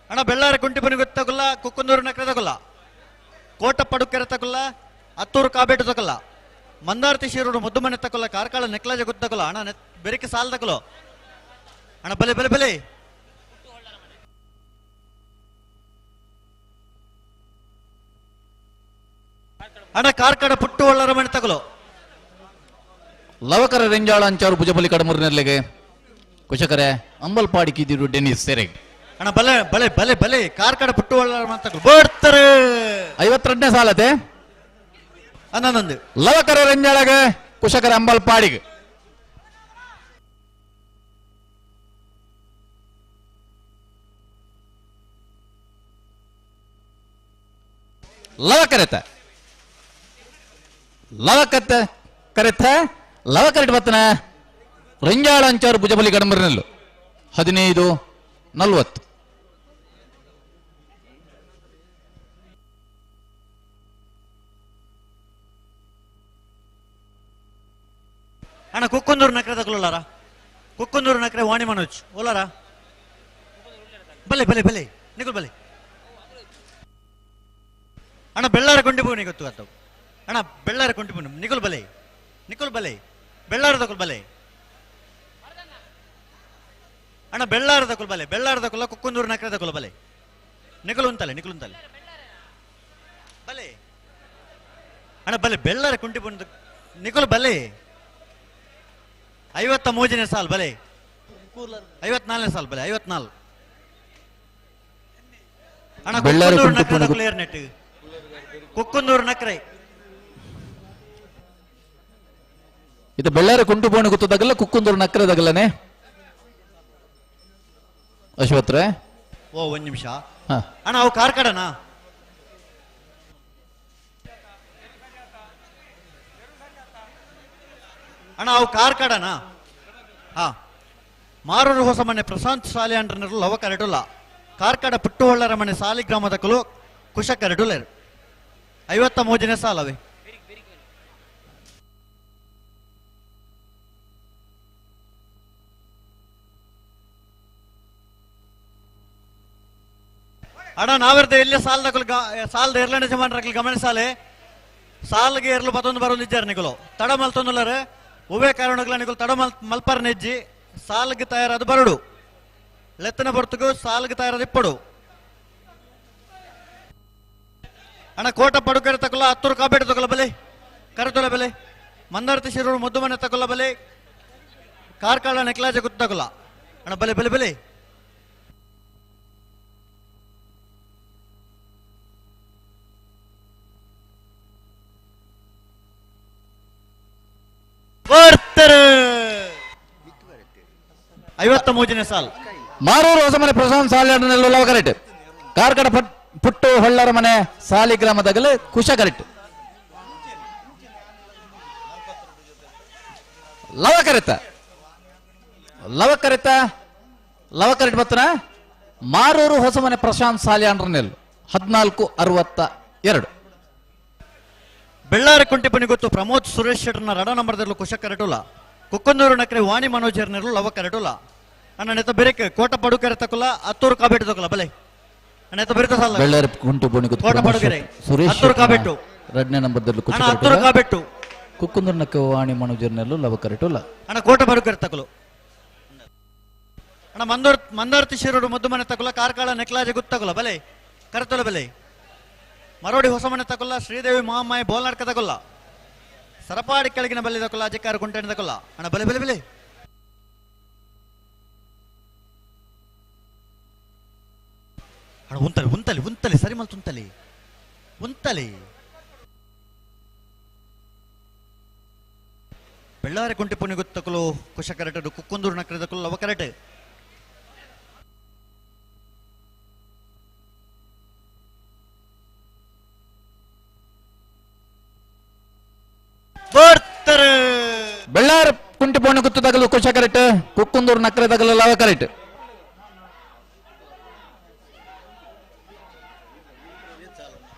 ಅಣ್ಣ ಬೆಳ್ಳಾರ ಕುಂಟಿ ಬನಿ ಗೊತ್ತಗುಲ್ಲ ಕುಕ್ಕಂದೂರು ನಕರೆ ತಗೊಲ್ಲ ಕೋಟಪ್ಪಡು ಕೆರೆ ತಗೊಲ್ಲ ಹತ್ತೂರು ಕಾಬೇಟು ತಗೊಲ್ಲ ಮಂದಾರ್ತಿ ಶಿರೂರು ಮುದ್ದುಮನೆ ತಗೊಲ್ಲ ಕಾರ್ಕಳ ನೆಕ್ಲಾಜ ಗೊತ್ತಗೊಲ್ಲ ಅಣ್ಣ ಬೆರಿಕೆ ಸಾಲ್ ತಗೊಲ್ಲೋ ಅಣ್ಣ ಬಲೆ ಬಲೆ ಬಲೆ ಅಣ್ಣ ಕಾರ್ಕಳ ಪುಟ್ಟು ಒಳ್ಳರ ಮನೆ ತಗೊಲ್ಲೋ
ಲವಕರ ರೆಂಜಾಳ ಅಂಚಾರು ಭುಜಬಲಿ ಕಡಮೂರಿನಲ್ಲಿಗೆ ಕುಶಕರೆ ಅಂಬಲ್ಪಾಡಿ ಕಿದಿರು ಡೆನಿಸ್ ಸೆರೆಗ್
ಅಣ್ಣ ಬಲೆ ಬಲೆ ಬಲೆ ಬಲೆ ಕಾರ್ಕಳ ಪುಟ್ಟು ಒಳ್ಳರ ಮನೆ ತಗೊಲ್ಲ ಬರ್ತಾರೆ
52ನೇ ಸಾಲತೆ
ಅನ್ನೊಂದು
ಲವಕರ ರೆಂಜಾಳಗೆ ಕುಶಕರ ಅಂಬಲ್ಪಾಡಿಗೆ ಲವಕರೆತ ಲವಕತ್ತ ಕರೆತ ಲವಕರೆಟ್ ಬತ್ತನ ರೆಂಜಾಳ ಅಂಚಾರು ಭುಜಬಲಿ ಕಡಮರಿನಲ್ಲು 15:40.
ಅಣ್ಣ ಕುಕ್ಕಂದೂರು ನಕರೆ ತಗೊಳ್ಳಾರ ಕುಕ್ಕುಂದೂರು ನಕ್ರೆ ವಾಣಿ ಮನೋಜ್ ಓಲಾರ ಬಲೆ ಬಲೆ ಬಲೆ ನಿಕುಲ್ ಬಲೆ ಅಣ್ಣ ಬೆಳ್ಳಾರ ಕೊಂಡಿಪೂನಿ ಗೊತ್ತು ಅತ್ತವು ಅಣ್ಣ ಬೆಳ್ಳಾರ ಕೊಂಡಿಪೂನಿ ನಿಕುಲ್ ಬಲೆ ನಿಕುಲ್ ಬಲೆ ಬೆಳ್ಳಾರ ದಕುಲ್ ಬಲೆ ಅಣ್ಣ ಬೆಳ್ಳಾರ ದಕುಲ್ ಬಲೆ ಬೆಳ್ಳಾರ ದಕುಲ ಕುಕ್ಕುಂದೂರು ನಕ್ರೆ ದಕುಲ ಬಲೆ ನಿಕುಲ್ ಉಂತಲೆ ನಿಕುಲ್ ಉಂತಲೆ ಬಲೆ ಅಣ್ಣ ಬಲೆ ಬೆಳ್ಳಾರ ಕುಂಟಿಪೂನಿ ನಿಕುಲ್ ಬಲೆ 53ನೇ ಸಾಲ್ ಬಲೆ 54ನೇ ಸಾಲ್ ಬಲೆ 54 ಅಣ್ಣ ಕುಕ್ಕುಂದೂರು ನಕ್ರೆ ದಕುಲ ಏರ್ನೆಟ್ ಕುಕ್ಕುಂದೂರು ನಕ್ರೆ
ಇದು ಬೆಳ್ಳಾರಿ ಕುಂಟುಬೋಣಿ ಗೊತ್ತದಾಗಲ್ಲ ಕುಕ್ಕುಂದೂರು ನಕ್ರೆ ದಗಲನೆ ಅಶ್ವತ್ರೆ
ಓ ಒಂದ್ ನಿಮಿಷ ಅಣ್ಣ ಅವು ಕಾರ್ಕಡನಾ ಅಣ್ಣ ಅವು ಕಾರ್ಕಡನಾ ಹಾ ಮಾರೂರು ಹೊಸ ಮನೆ ಪ್ರಶಾಂತ್ ಸಾಲಿ ಅಂಡ್ರನರು ಲವ ಕರೆಡುಲ್ಲ ಕಾರ್ಕಡ ಪುಟ್ಟುಹೊಳ್ಳರ ಮನೆ ಸಾಲಿಗ್ರಾಮದ ಕುಲು ಕುಶ ಕರೆಡುಲೇರು 53ನೇ ಸಾಲವೇ ಅಣ್ಣ ನಾವೆರ್ದ ಎಲ್ಲಿ ಸಾಲದ ಸಾಲದ ಎರ್ಲಂಡ ಜಮಾನ್ರಕ್ಲು ಗಮನಿಸಾಲೆ ಸಾಲ್ಗೆ ಎರ್ಲು ಪತ್ತೊಂದು ಬರೋದು ಇದ್ದಾರೆ ನಿಕಲು ತಡ ಮಲ್ತೊಂದುಲ್ಲರೆ ಒವೇ ಕಾರಣಗಳ ನಿಕಲು ತಡ ಮಲ್ಪರ್ ನೆಜ್ಜಿ ಸಾಲ್ಗೆ ತಯಾರಾದ ಬರಡು ಲೆತ್ತನ ಬರ್ತಗೂ ಸಾಲ್ಗೆ ತಯಾರಾದ ಇಪ್ಪಡು ಅಣ್ಣ ಕೋಟ ಪಡುಕೆರೆ ತಕೊಲ್ಲ ಹತ್ತೂರು ಕಾಬೇಟೆ ತಗೊಲ್ಲ ಬಲೆ ಕರತೊಲ ಬೆಲೆ ಮಂದಾರತಿ ಶಿರೂರು ಮುದ್ದು ಮನೆ ತಗೊಲ್ಲ ಬಲೆ ಕಾರ್ಕಳ ನೆಕ್ಲಾಜ ಗುತ್ತು ತಗೊಲ್ಲ ಅಣ್ಣ ಬಲೆ ಬಲೆ ಬಲೆ ಬರ್ತಾರೆ 53ನೇ ಸಾಲ್
ಮಾರೂರು ಹೊಸಮನೆ ಪ್ರಶಾಂತ್ ಸಾಲಿ ಕರೆಕ್ಟ್ ಕಾರ್ಕಡ ಪುಟ್ಟು ಹೊಳ್ಳರ ಮನೆ ಸಾಲಿಗ್ರಾಮದಾಗಲೇ ಕುಶ ಕರೆಕ್ಟ್ ಲವ ಕರೆತ ಲವ ಕರೆತ ಲವ ಕರೆಕ್ಟ್ ಬತ್ತನ ಮಾರೂರು ಹೊಸಮನೆ ಪ್ರಶಾಂತ್ ಸಾಲಿಯಾಂಡ್ರನೆಲ್ 1462.
ಬೆಳ್ಳಾರಿ ಕುಂಟಿಪನಿ ಗೊತ್ತು ಪ್ರಮೋದ್ ಸುರೇಶ್ ಶೆಟ್ಟರ್ನ ರಡ ನಂಬರ್ದಲ್ಲೂ ಕುಶ ಕರೆಟುಲ ಕುಕ್ಕಂದೂರು ನಕ್ರೆ ವಾಣಿ ಮನೋಜ್ ಎರ್ನೆರ್ಲು ಲವ ಕರೆಟುಲ ಅಣ್ಣ ನೆತ ಬೆರೆಕ್ ಕೋಟ ಪಡುಕೆರೆ ತಕುಲ ಹತ್ತೂರು ಕಾಬೇಟು ತಕುಲ ಬಲೆ ಅಣ್ಣ ನೆತ ಬೆರೆತ ಸಾಲ
ಬೆಳ್ಳಾರಿ ಕುಂಟಿಪನಿ ಗೊತ್ತು
ಕೋಟ ಪಡುಕೆರೆ
ಸುರೇಶ್
ಹತ್ತೂರು ಕಾಬೇಟು
ರಡ್ನೇ ನಂಬರ್ದಲ್ಲೂ ಕುಶ
ಅಣ್ಣ ಹತ್ತೂರು ಕಾಬೇಟು
ಕುಕ್ಕಂದೂರು ನಕ್ಕೆ ವಾಣಿ ಮನೋಜ್ ಎರ್ನೆರ್ಲು ಲವ ಕರೆಟುಲ
ಅಣ್ಣ ಕೋಟ ಪಡುಕೆರೆ ತಕುಲು ಅಣ್ಣ ಮಂದಾರ್ತಿ ಶಿರೂರು ಮುದ್ದು ಮನೆ ತಕುಲ ಕಾರ್ಕಳ ನೆಕ್ಲಾಜೆ ಗುತ್ತಕುಲ ಬಲೆ ಕರತೊಲ ಬಲೆ ಮರೋಡಿ ಹೊಸಮನೆ ತಕೊಲ್ಲ ಶ್ರೀದೇವಿ ಮಹಾಮಾಯಿ ಬೋಲ್ನಾಡ್ಕ ತಕೊಲ್ಲ ಸರಪಾಡಿ ಕೆಳಗಿನ ಬಲ್ಲಿ ತಕೊಲ್ಲ ಅಜಕಾರ ಕುಂಟೆಣ ತಕೊಲ್ಲ ಅಣ್ಣ ಬಲೆ ಬಲೆ ಬಲೆ ಅಣ್ಣ ಉಂತಲಿ ಉಂತಲಿ ಉಂತಲಿ ಸರಿ ಮಲ್ತು ಉಂತಲಿ ಉಂತಲಿ ಬೆಳ್ಳಾರಿ ಕುಂಟೆ ಪುಣಿ ಗುತ್ತಕಲು ಕುಶ ಕರೆಟು ಕುಕ್ಕುಂದೂರು ನಕರೆ ತಕೊಲ್ಲ ಲವ ಕರೆಟು ಬರ್ತಾರೆ
ಬೆಳ್ಳಾರ ಕುಂಟಿ ಪೋಣಿ ಗುತ್ತು ತಗಲು ಕುಶ ಕರೆಕ್ಟ್ ಕುಕ್ಕುಂದೂರು ನಕ್ರೆ ತಗಲು ಲವ ಕರೆಕ್ಟ್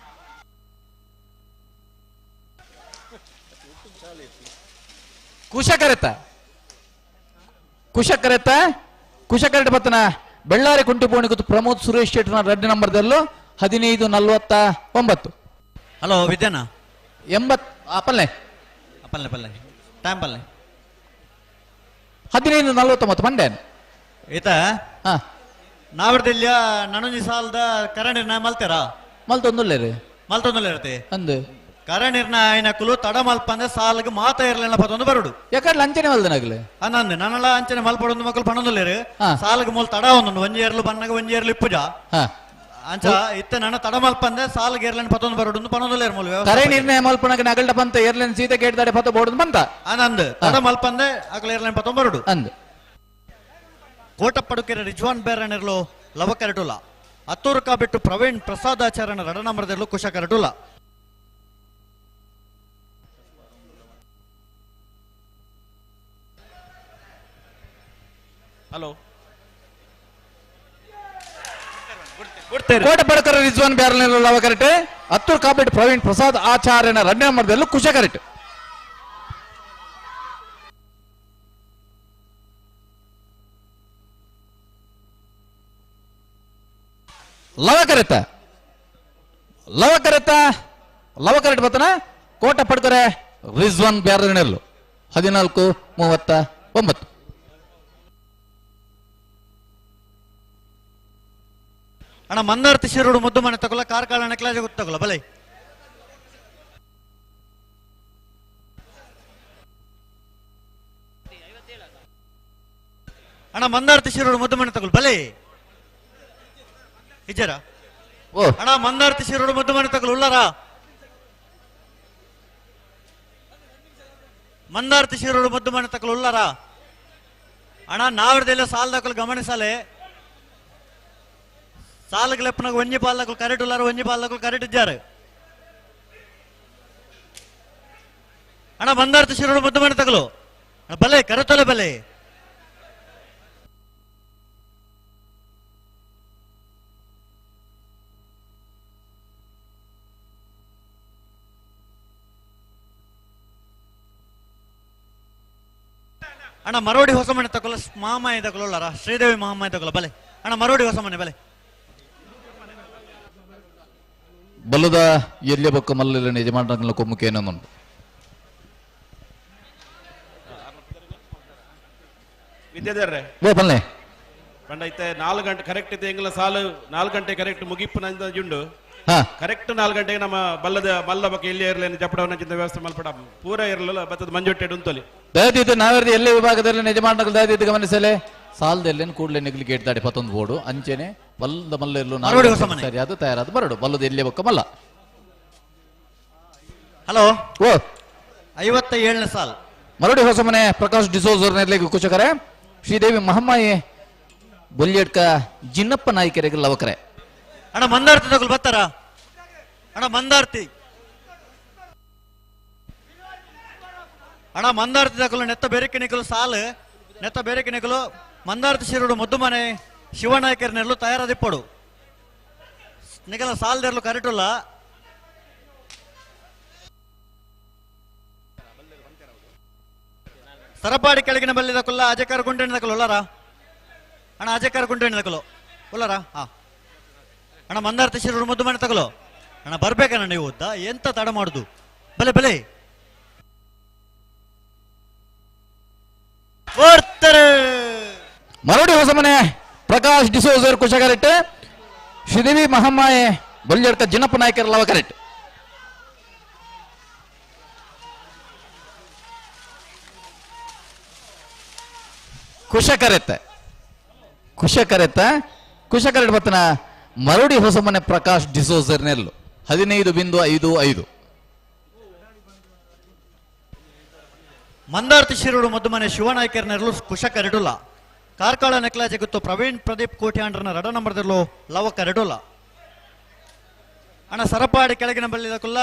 ಕುಶ ಕರೆತ ಕುಶ ಕರೆತ ಕುಶ ಕರೆಟ್ ಬತ್ತನ ಬೆಳ್ಳಾರಿ ಕುಂಟಿ ಪೋಣಿ ಗುತ್ತು ಪ್ರಮೋದ್ ಸುರೇಶ್ ಶೆಟ್ಟರ್ನ ರೆಡ್ ನಂಬರ್ದಲ್ಲೂ 1549.
ಹಲೋ ವಿದ್ಯಾನ
80 ಪಲ್ಲೆ
ಪಲ್ಲೆ ಪಲ್ಲೆ ಟೈಮ್ ಪಲ್ಲೆ
1549 ಮಂಡೆ
ಈತ ನಾವಿರ್ದಿಲ್ಲ ನನೊಂಜಿ ಸಾಲದ ಕರ ನಿರ್ಣಯ ಮಲ್ತೇರಾ
ಮಲ್ತೊಂದುಲ್ಲೇರಿ
ಮಲ್ತೊಂದುಲ್ಲ ಇರತ್ತೆ
ಅಂದು
ಕರ ನಿರ್ಣಯ ಕುಲು ತಡ ಮಲ್ಪಂದೆ ಸಾಲಗೆ ಮಾತ ಇರಲಿಲ್ಲ ಪತ್ತೊಂದು ಬರುಡು
ಯಾಕಂದ್ರೆ ಅಂಚನೆ ಮಲ್ದನಾಗ್ಲೆ
ಅನ್ನಂದೆ ನನ್ನಲ್ಲ ಅಂಚನೆ ಮಲ್ಪಡೊಂದು ಮಕ್ಕಳು ಪಣೊಂದುಲ್ಲೇರು ಸಾಲಗೆ ಮೂಲ ತಡ ಒಂದೊಂದು ಒಂಜಿ ಏರ್ಲು ಬನ್ನಾಗ ಒಂಜಿ ಏರ್ಲು ಇಪ್ಪುಜ ಅಂಚ ಇತ್ತ ನನ್ನ ತಡ ಮಲ್ಪಂದೆ ಸಾಲಗೆ ಏರ್ಲನ್ ಪತ್ತೊಂದು ಬರುಡು ಪಣೊಂದುಲ್ಲೇರು ಮೂಲ
ಕರೆ ನಿರ್ಣಯ ಮಲ್ಪನಗ ನಗಲ್ಡ ಪಂತ ಏರ್ಲನ್ ಸೀತೆ ಗೇಟ್ ಪತ್ತ ಬೋರ್ಡ್ ಬಂತ
ಆನಂದ್ ತಡ ಮಲ್ಪಂದೆ ಅಗಲ ಏರ್ಲನ್ ಪತ್ತೊಂದು ಬರುಡು
ಅಂದ್
ಕೋಟಪಡುಕೆರೆ ರಿಜ್ವಾನ್ ಬೇರಣಿರ್ಲು ಲವ ಕರಟುಲ ಅತ್ತೂರು ಕಾಬಿಟ್ಟು ಪ್ರವೀಣ್ ಪ್ರಸಾದ್ ಆಚಾರ್ಯನ ರಡ ನಂಬರ್ದಿರ್ಲು ಕುಶ ಕರಟುಲ
ಹಲೋ
ಕೋಟೆ ಪಡಕರ ರಿಜ್ವಾನ್ ಬ್ಯಾರಲ್ ಲವ ಕರೆಕ್ಟ್ ಅತ್ತೂರು ಕಾಬಿಟ್ಟು ಪ್ರವೀಣ್ ಪ್ರಸಾದ್ ಆಚಾರ್ಯನ ರಡ್ಡ ನಂಬರ್ದಲ್ಲೂ ಕುಶ ಕರೆಕ್ಟ್. ಲವಕರೆತ್ತ ಲವಕರೆತ್ತ ಲವಕರೆಟ್ ಬತ್ತನ ಕೋಟ ಪಡ್ಕರೆ ರಿಜ್ವಾನ್ ಬ್ಯಾರನೆರ್ಲು 14:39.
ಅಣ್ಣ ಮಂದಾರ್ತಿ ಶಿರೋಡು ಮುದ್ದು ಮನೆ ತಗೊಲ್ಲ ಕಾರ್ಕಳ ನೆಕ್ಲಾಜೆ ಗೊತ್ತಗೊಲ್ಲ ಬಲೆ ಅಣ್ಣ ಮಂದಾರ್ತಿ ಶಿರೋಡು ಮುದ್ದು ಮನೆ ತಗೊಳ್ಳ ಬಲೆ ಇಜ್ಜರ ಅಣ್ಣ ಮಂದಾರ್ತಿ ಶಿರೋಡು ಮುದ್ದು ಮನೆ ತಗೊಳ್ಳ ಉಳ್ಳಾರ ಮಂದಾರ್ತಿ ಶಿರೋಡು ಮುದ್ದು ಮನೆ ತಗೊಳ್ಳ ಉಳ್ಳಾರ ಅಣ್ಣ ನಾವ್ರದೆಲ್ಲ ಸಾಲದಕ್ಕಲು ಗಮನಿಸಲೆ ಸಾಲಕ್ಕೆ ಒಂಜಿ ಪಾಲಕಲು ಕರೆಕ್ಟ್ ಉಲ್ಲಾರ ಒಂಜಿ ಪಾಲಕಲು ಕರೆಕ್ಟ್ ಇದ್ದಾರೆ ಅಣ್ಣ ಮಂದಾರ್ತಿ ಶಿರೋಡು ಮುದ್ದು ಮನೆ ತಗಲು ಬಲೆ ಕರೆತಲೆ ಬಲೆ ಅಣ್ಣ ಮರೋಡಿ ಹೊಸ ಮನೆ ತಗೊಲ್ಲ ಮಹಾಮಾಯಿ ತಗೊಳ್ಳಾರ ಶ್ರೀದೇವಿ ಮಹಾಮಾಯಿ ತಗೊಲ್ಲ ಬಲೆ ಅಣ್ಣ ಮರೋಡಿ ಹೊಸ ಮನೆ ಬಲೆ
ಬಲ್ಲದ ಎಲ್ಲಿಯ ಬೊಕ್ಕ ಮಲ್ಲ ಯಜಮಾನರ ಕೊಮ್ಮುಕೇನೊಂದುಂಡು
ವಿದ್ಯಾಧರ್ರೆ
ಓ ಬಲ್ಲೆ
ಪಂಡ ಇತ್ತೆ 4 ಗಂಟೆ ಕರೆಕ್ಟ್ ಇತ್ತೆ ಎಂಗ್ಲ ಸಾಲು 4 ಗಂಟೆ ಕರೆಕ್ಟ್ ಮುಗಿಪ್ಪು ನಂಜುಂಡು ಕರೆಕ್ಟ್ 4 ಗಂಟೆಗೆ ನಮ್ಮ ಬಲ್ಲದ ಮಲ್ಲ ಬೊಕ್ಕ ಎಲ್ಲಿ ಇರಲಿ ಜಪಡವನ ಚಿಂತ ವ್ಯವಸ್ಥೆ ಮಲ್ಪಡ ಪೂರ ಇರಲಿಲ್ಲ ಬತ್ತದ ಮಂಜೊಟ್ಟೆ ಉಂತೊಲಿ
ದಯದೀತು ನಾವೆರ್ದು ಎಲ್ಲೇ ವಿಭಾಗದಲ್ಲಿ ಯಜಮಾನರು ದಯದೀತು ಗಮನಿಸಲೆ ಸಾಲದೆಲ್ಲೇನು ಕೂಡಲೇ ನಿಗ್ಲಿ ಗೇಟ್ ದಾಡಿ ಪತ್ತೊಂದು ಬೋರ್ಡು ಅಂಚೆನೆ ಬಲ್ಲದ ಮಲ್ಲ ಇರಲು ಸರಿಯಾದ ತಯಾರಾದ ಬರಡು ಬಲ್ಲದ ಎಲ್ಲಿ ಬೊಕ್ಕ ಮಲ್ಲ
ಹಲೋ
ಓ
57ನೇ ಸಾಲ್
ಮರಡಿ ಹೊಸ ಮನೆ ಪ್ರಕಾಶ್ ಡಿಸೋಜರ್ ನೆರ್ಲಿಗೆ ಕುಚಕರೆ ಶ್ರೀದೇವಿ ಮಹಮ್ಮಾಯಿ ಬೊಲ್ಯಡ್ಕ ಜಿನ್ನಪ್ಪ ನಾಯ್ಕರಿಗೆ ಲವಕರೆ
ಅಣ್ಣ ಮಂದಾರ್ತಿ ತಗೊಳ್ ಬರ್ತಾರ ಅಣ್ಣ ಮಂದಾರ್ತಿ ಅಣ್ಣ ಮಂದಾರ್ತಿ ತಗೊಳ್ಳು ನೆತ್ತ ಬೇರೆಕ್ಕೆ ನಿಕಲು ಸಾಲು ನೆತ್ತ ಬೇರೆಕ್ಕೆ ನಿಕಲು ಮಂದಾರ್ತಿ ಶಿರೋಡು ಮುದ್ದು ಮನೆ ಶಿವನಾಯಕರ ನೆರಳು ತಯಾರದಿಪ್ಪಡು ನಿಗಲ ಸಾಲದೆರಲು ಕರೆಟುಲ್ಲ ಸರಪಾಡಿ ಕೆಳಗಿನ ಬಲ್ಲಿದ ಕುಲ್ಲ ಅಜಕಾರ ಗುಂಡೆಣ್ಣ ತಕಲು ಉಳ್ಳಾರ ಅಣ್ಣ ಅಜಕಾರ ಗುಂಡೆಣ್ಣ ತಕಲು ಉಳ್ಳಾರ ಹಾ ಅಣ್ಣ ಮಂದಾರ್ತಿ ಶಿರೋಡು ಮುದ್ದು ಮನೆ ತಗಲು ಅಣ್ಣ ಬರ್ಬೇಕಣ್ಣ ನೀವು ಎಂತ ತಡ ಮಾಡುದು ಬಲೆ ಬಲೆ
ಮರಡಿ ಹೊಸಮನೆ ಪ್ರಕಾಶ್ ಡಿಸೋಜರ್ ಕುಶಕರೆಟ್ ಶ್ರೀದೇವಿ ಮಹಮ್ಮಾಯೆ ಬೊಲ್ಜಡ್ಕ ಜಿನ್ನಪ್ಪ ನಾಯಕರ ಲವಕರೆಟ್ ಕುಶಕರೆತ್ತ ಕುಶಕರೆತ್ತ ಕುಶಕರೆಟ್ ಬತ್ತನ ಮರಡಿ ಹೊಸಮನೆ ಪ್ರಕಾಶ್ ಡಿಸೋಜರ್ ನೆಲ್ಲು 15.55.
ಮಂದಾರ್ತಿ ಶಿರೋಡು ಮದ್ದು ಮನೆ ಶಿವನಾಯಕರ ನೆರಳು ಕುಶಕ ರೆಡುಲ ಕಾರ್ಕಳ ನೆಕ್ಲಾಜೆ ಗುತ್ತು ಪ್ರವೀಣ್ ಪ್ರದೀಪ್ ಕೋಟ್ಯಾಂಡ್ರನ ರಡ ನಂಬರ್ದಲ್ಲೂ ಲವಕ ರೆಡುಲ ಅಣ್ಣ ಸರಪಾಡಿ ಕೆಳಗಿನ ಬಲ್ಲಿದ ಕುಲ್ಲ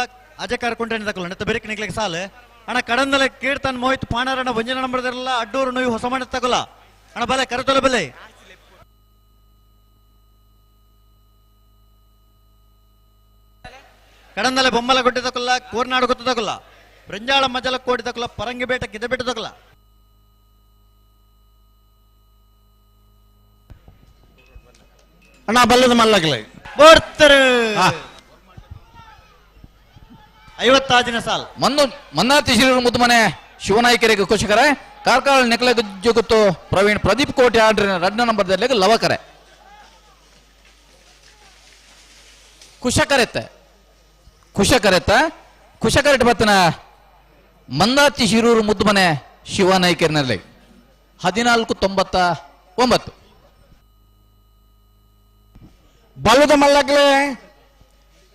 ಅಜಕಾರ ಕುಂಟೆಣಿದ ಕುಲ್ಲ ನೆತ್ತ ಬೆರಿಕ್ ನಿಗ್ಲಿಕ್ಕೆ ಸಾಲು ಅಣ್ಣ ಕಡಂದಲೆ ಕೀರ್ತನ್ ಮೋಹಿತ್ ಪಾಣಾರಣ ಒಂಜಿನ ನಂಬರ್ದಿರಲ್ಲ ಅಡ್ಡೂರು ನೋವು ಹೊಸ ಮನೆ ತಗುಲ ಅಣ್ಣ ಬಲೆ ಕರೆತೊಲೆ ಬಲೆ ಕಡಂದಲೆ ಬೊಮ್ಮಲ ಗುಡ್ಡೆ ತಕುಲ್ಲ ಕೋರ್ನಾಡು ಗುತ್ತು ತಗುಲ ಬ್ರಂಜಾಳ ಮಜಲ ಕೋಡಿ ತಕುಲ ಪರಂಗಿಬೇಟ ಕಿದಬೇಟ ತಕುಲ
ಅಣ್ಣ ಬಲ್ಲದ ಮಲ್ಲಗಲೆ
ಬರ್ತಾರೆ 56ನೇ ಸಾಲ್
ಮನ್ನು ಮನ್ನಾತಿ ಶ್ರೀ ಮುದ್ದು ಮನೆ ಶಿವನಾಯಕರಿಗೆ ಕುಶಕರೆ ಕಾರ್ಕಳ ನೆಕ್ಲೆ ಜುಗುತ್ತು ಪ್ರವೀಣ್ ಪ್ರದೀಪ್ ಕೋಟೆ ಆಡ್ರಿನ ರಡ್ನ ನಂಬರ್ದಲ್ಲಿ ಲವಕರೆ ಕುಶಕರೆತ್ತ ಕುಶಕರೆತ್ತ ಕುಶಕರೆಟ್ ಬತ್ತನ ಮಂದಾತಿ ಶಿರೂರು ಮುದ್ದು ಮನೆ ಶಿವನಾಯಕರಿನಲ್ಲಿ 14.99.
ಬಲ್ಲದ ಮಲ್ಲಗ್ಲೆ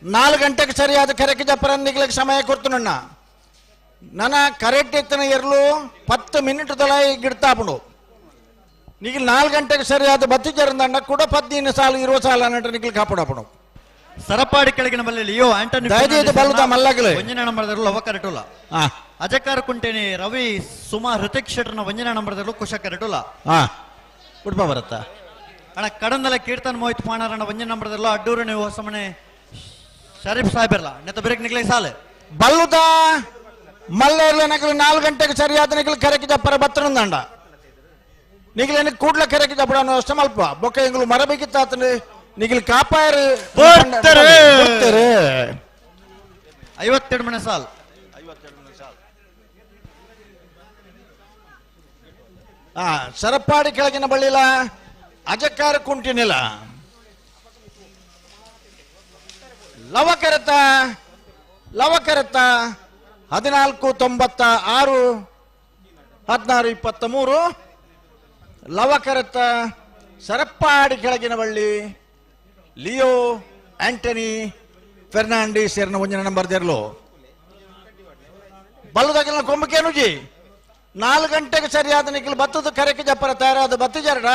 4 ಗಂಟೆಗೆ ಸರಿಯಾದ ಕರೆಕ್ಟ್ ಜಪ್ಪರಂದಿಗ್ಲಿಕ್ಕೆ ಸಮಯ ಕೊಡ್ತನಣ್ಣ ನನ್ನ ಕರೆಕ್ಟ್ ಎತ್ತನ ಎರಲು 10 ಮಿನಿಟ್ ತಲ ಗಿಡ್ತಾಪುಂಡು ನೀಗ 4 ಗಂಟೆಗೆ ಸರಿಯಾದ ಬತ್ತಿ ಜರಂದಣ್ಣ ಕೂಡ 15 ಸಾಲು 20 ಸಾಲು ಅನ್ನಟ್ಟು ನಿಗ್ಲಿ ಕಾಪಡಪಡು
ಸರಪಾಡಿ ಕೆಳಗಿನ ಬಲ್ಲಿ ಲಿಯೋ ಆಂಟನಿ
ದಯದೀದು ಬಲ್ಲದ ಮಲ್ಲಗಲೆ
ಒಂಜಿನ ನಂಬರ್ದಲ್ಲೂ ಲವಕ ರೆಟುಲ ಅಜಕಾರ ಕುಂಟೇನಿ ರವಿ ಸುಮಾ ಹೃತಿಕ್ ಶೆಟ್ಟರ್ನ ಒಂಜಿನ ನಂಬರ್ದಲ್ಲೂ ಕುಶಕ ರೆಟುಲ
ಉಡುಪ ಬರುತ್ತಾ
ಅಣ್ಣ ಕಡಂದಲೆ ಕೀರ್ತನ್ ಮೋಹಿತ್ ಪಾಣಾರಣ್ಣ ಒಂಜಿನ ನಂಬರ್ದಲ್ಲೂ ಅಡ್ಡೂರು ನೀವು ಹೊಸಮನೆ ಶರೀಫ್ ಸಾಹೇಬರ್ಲ ನೆತ್ತ ಬೆರಕ್ ನಿಗ್ಲಿ ಸಾಲೆ
ಬಲ್ಲುದ ಮಲ್ಲೇರ್ಲ ನಕಲು 4 ಗಂಟೆಗೆ ಸರಿಯಾದ ನಿಗಲು ಕರೆಕಿ ಜಪ್ಪರ ಬತ್ತನಂದಂಡ ನಿಗಲೇನು ಕೂಡ್ಲ ಕರೆಕಿ ಜಪ್ಪಡ ಅಷ್ಟು ಮಲ್ಪ ಬೊಕ್ಕ ಎಂಗ್ಲು ಮರಬೇಕಿತ್ತಾತನು ನಿಗಿಲ್ ಕಾಪಾಯರು
ಬರ್ತಾರೆ.
ಬರ್ತಾರೆ.
52 ಮನೆ ಸಾಲ್.
ಸರಪಾಡಿ ಕೆಳಗಿನ ಬಳ್ಳಿಲ ಅಜಕಾರ ಕುಂಟಿನಿಲ್ಲ ಲವಕರತ ಲವಕರತ 1496 1623 ಲವಕರತ ಸರಪಾಡಿ ಕೆಳಗಿನ ಬಳ್ಳಿ ಲಿಯೋ ಆಂಟನಿ ಫೆರ್ನಾಂಡಿಸ್ ಎರನ ಒಂಜಿನ ನಂಬರ್ ದೇರ್ಲು ಬಲ್ಲದಾಗಿನ ಕೊಂಬಕೇನುಜಿ 4 ಗಂಟೆಗೆ ಸರಿಯಾದ ನಿಖಿಲ್ ಬತ್ತದ ಕರೆಕ್ಕೆ ಜಪ್ಪರ ತಯಾರಾದ ಬತ್ತು ಜರಡ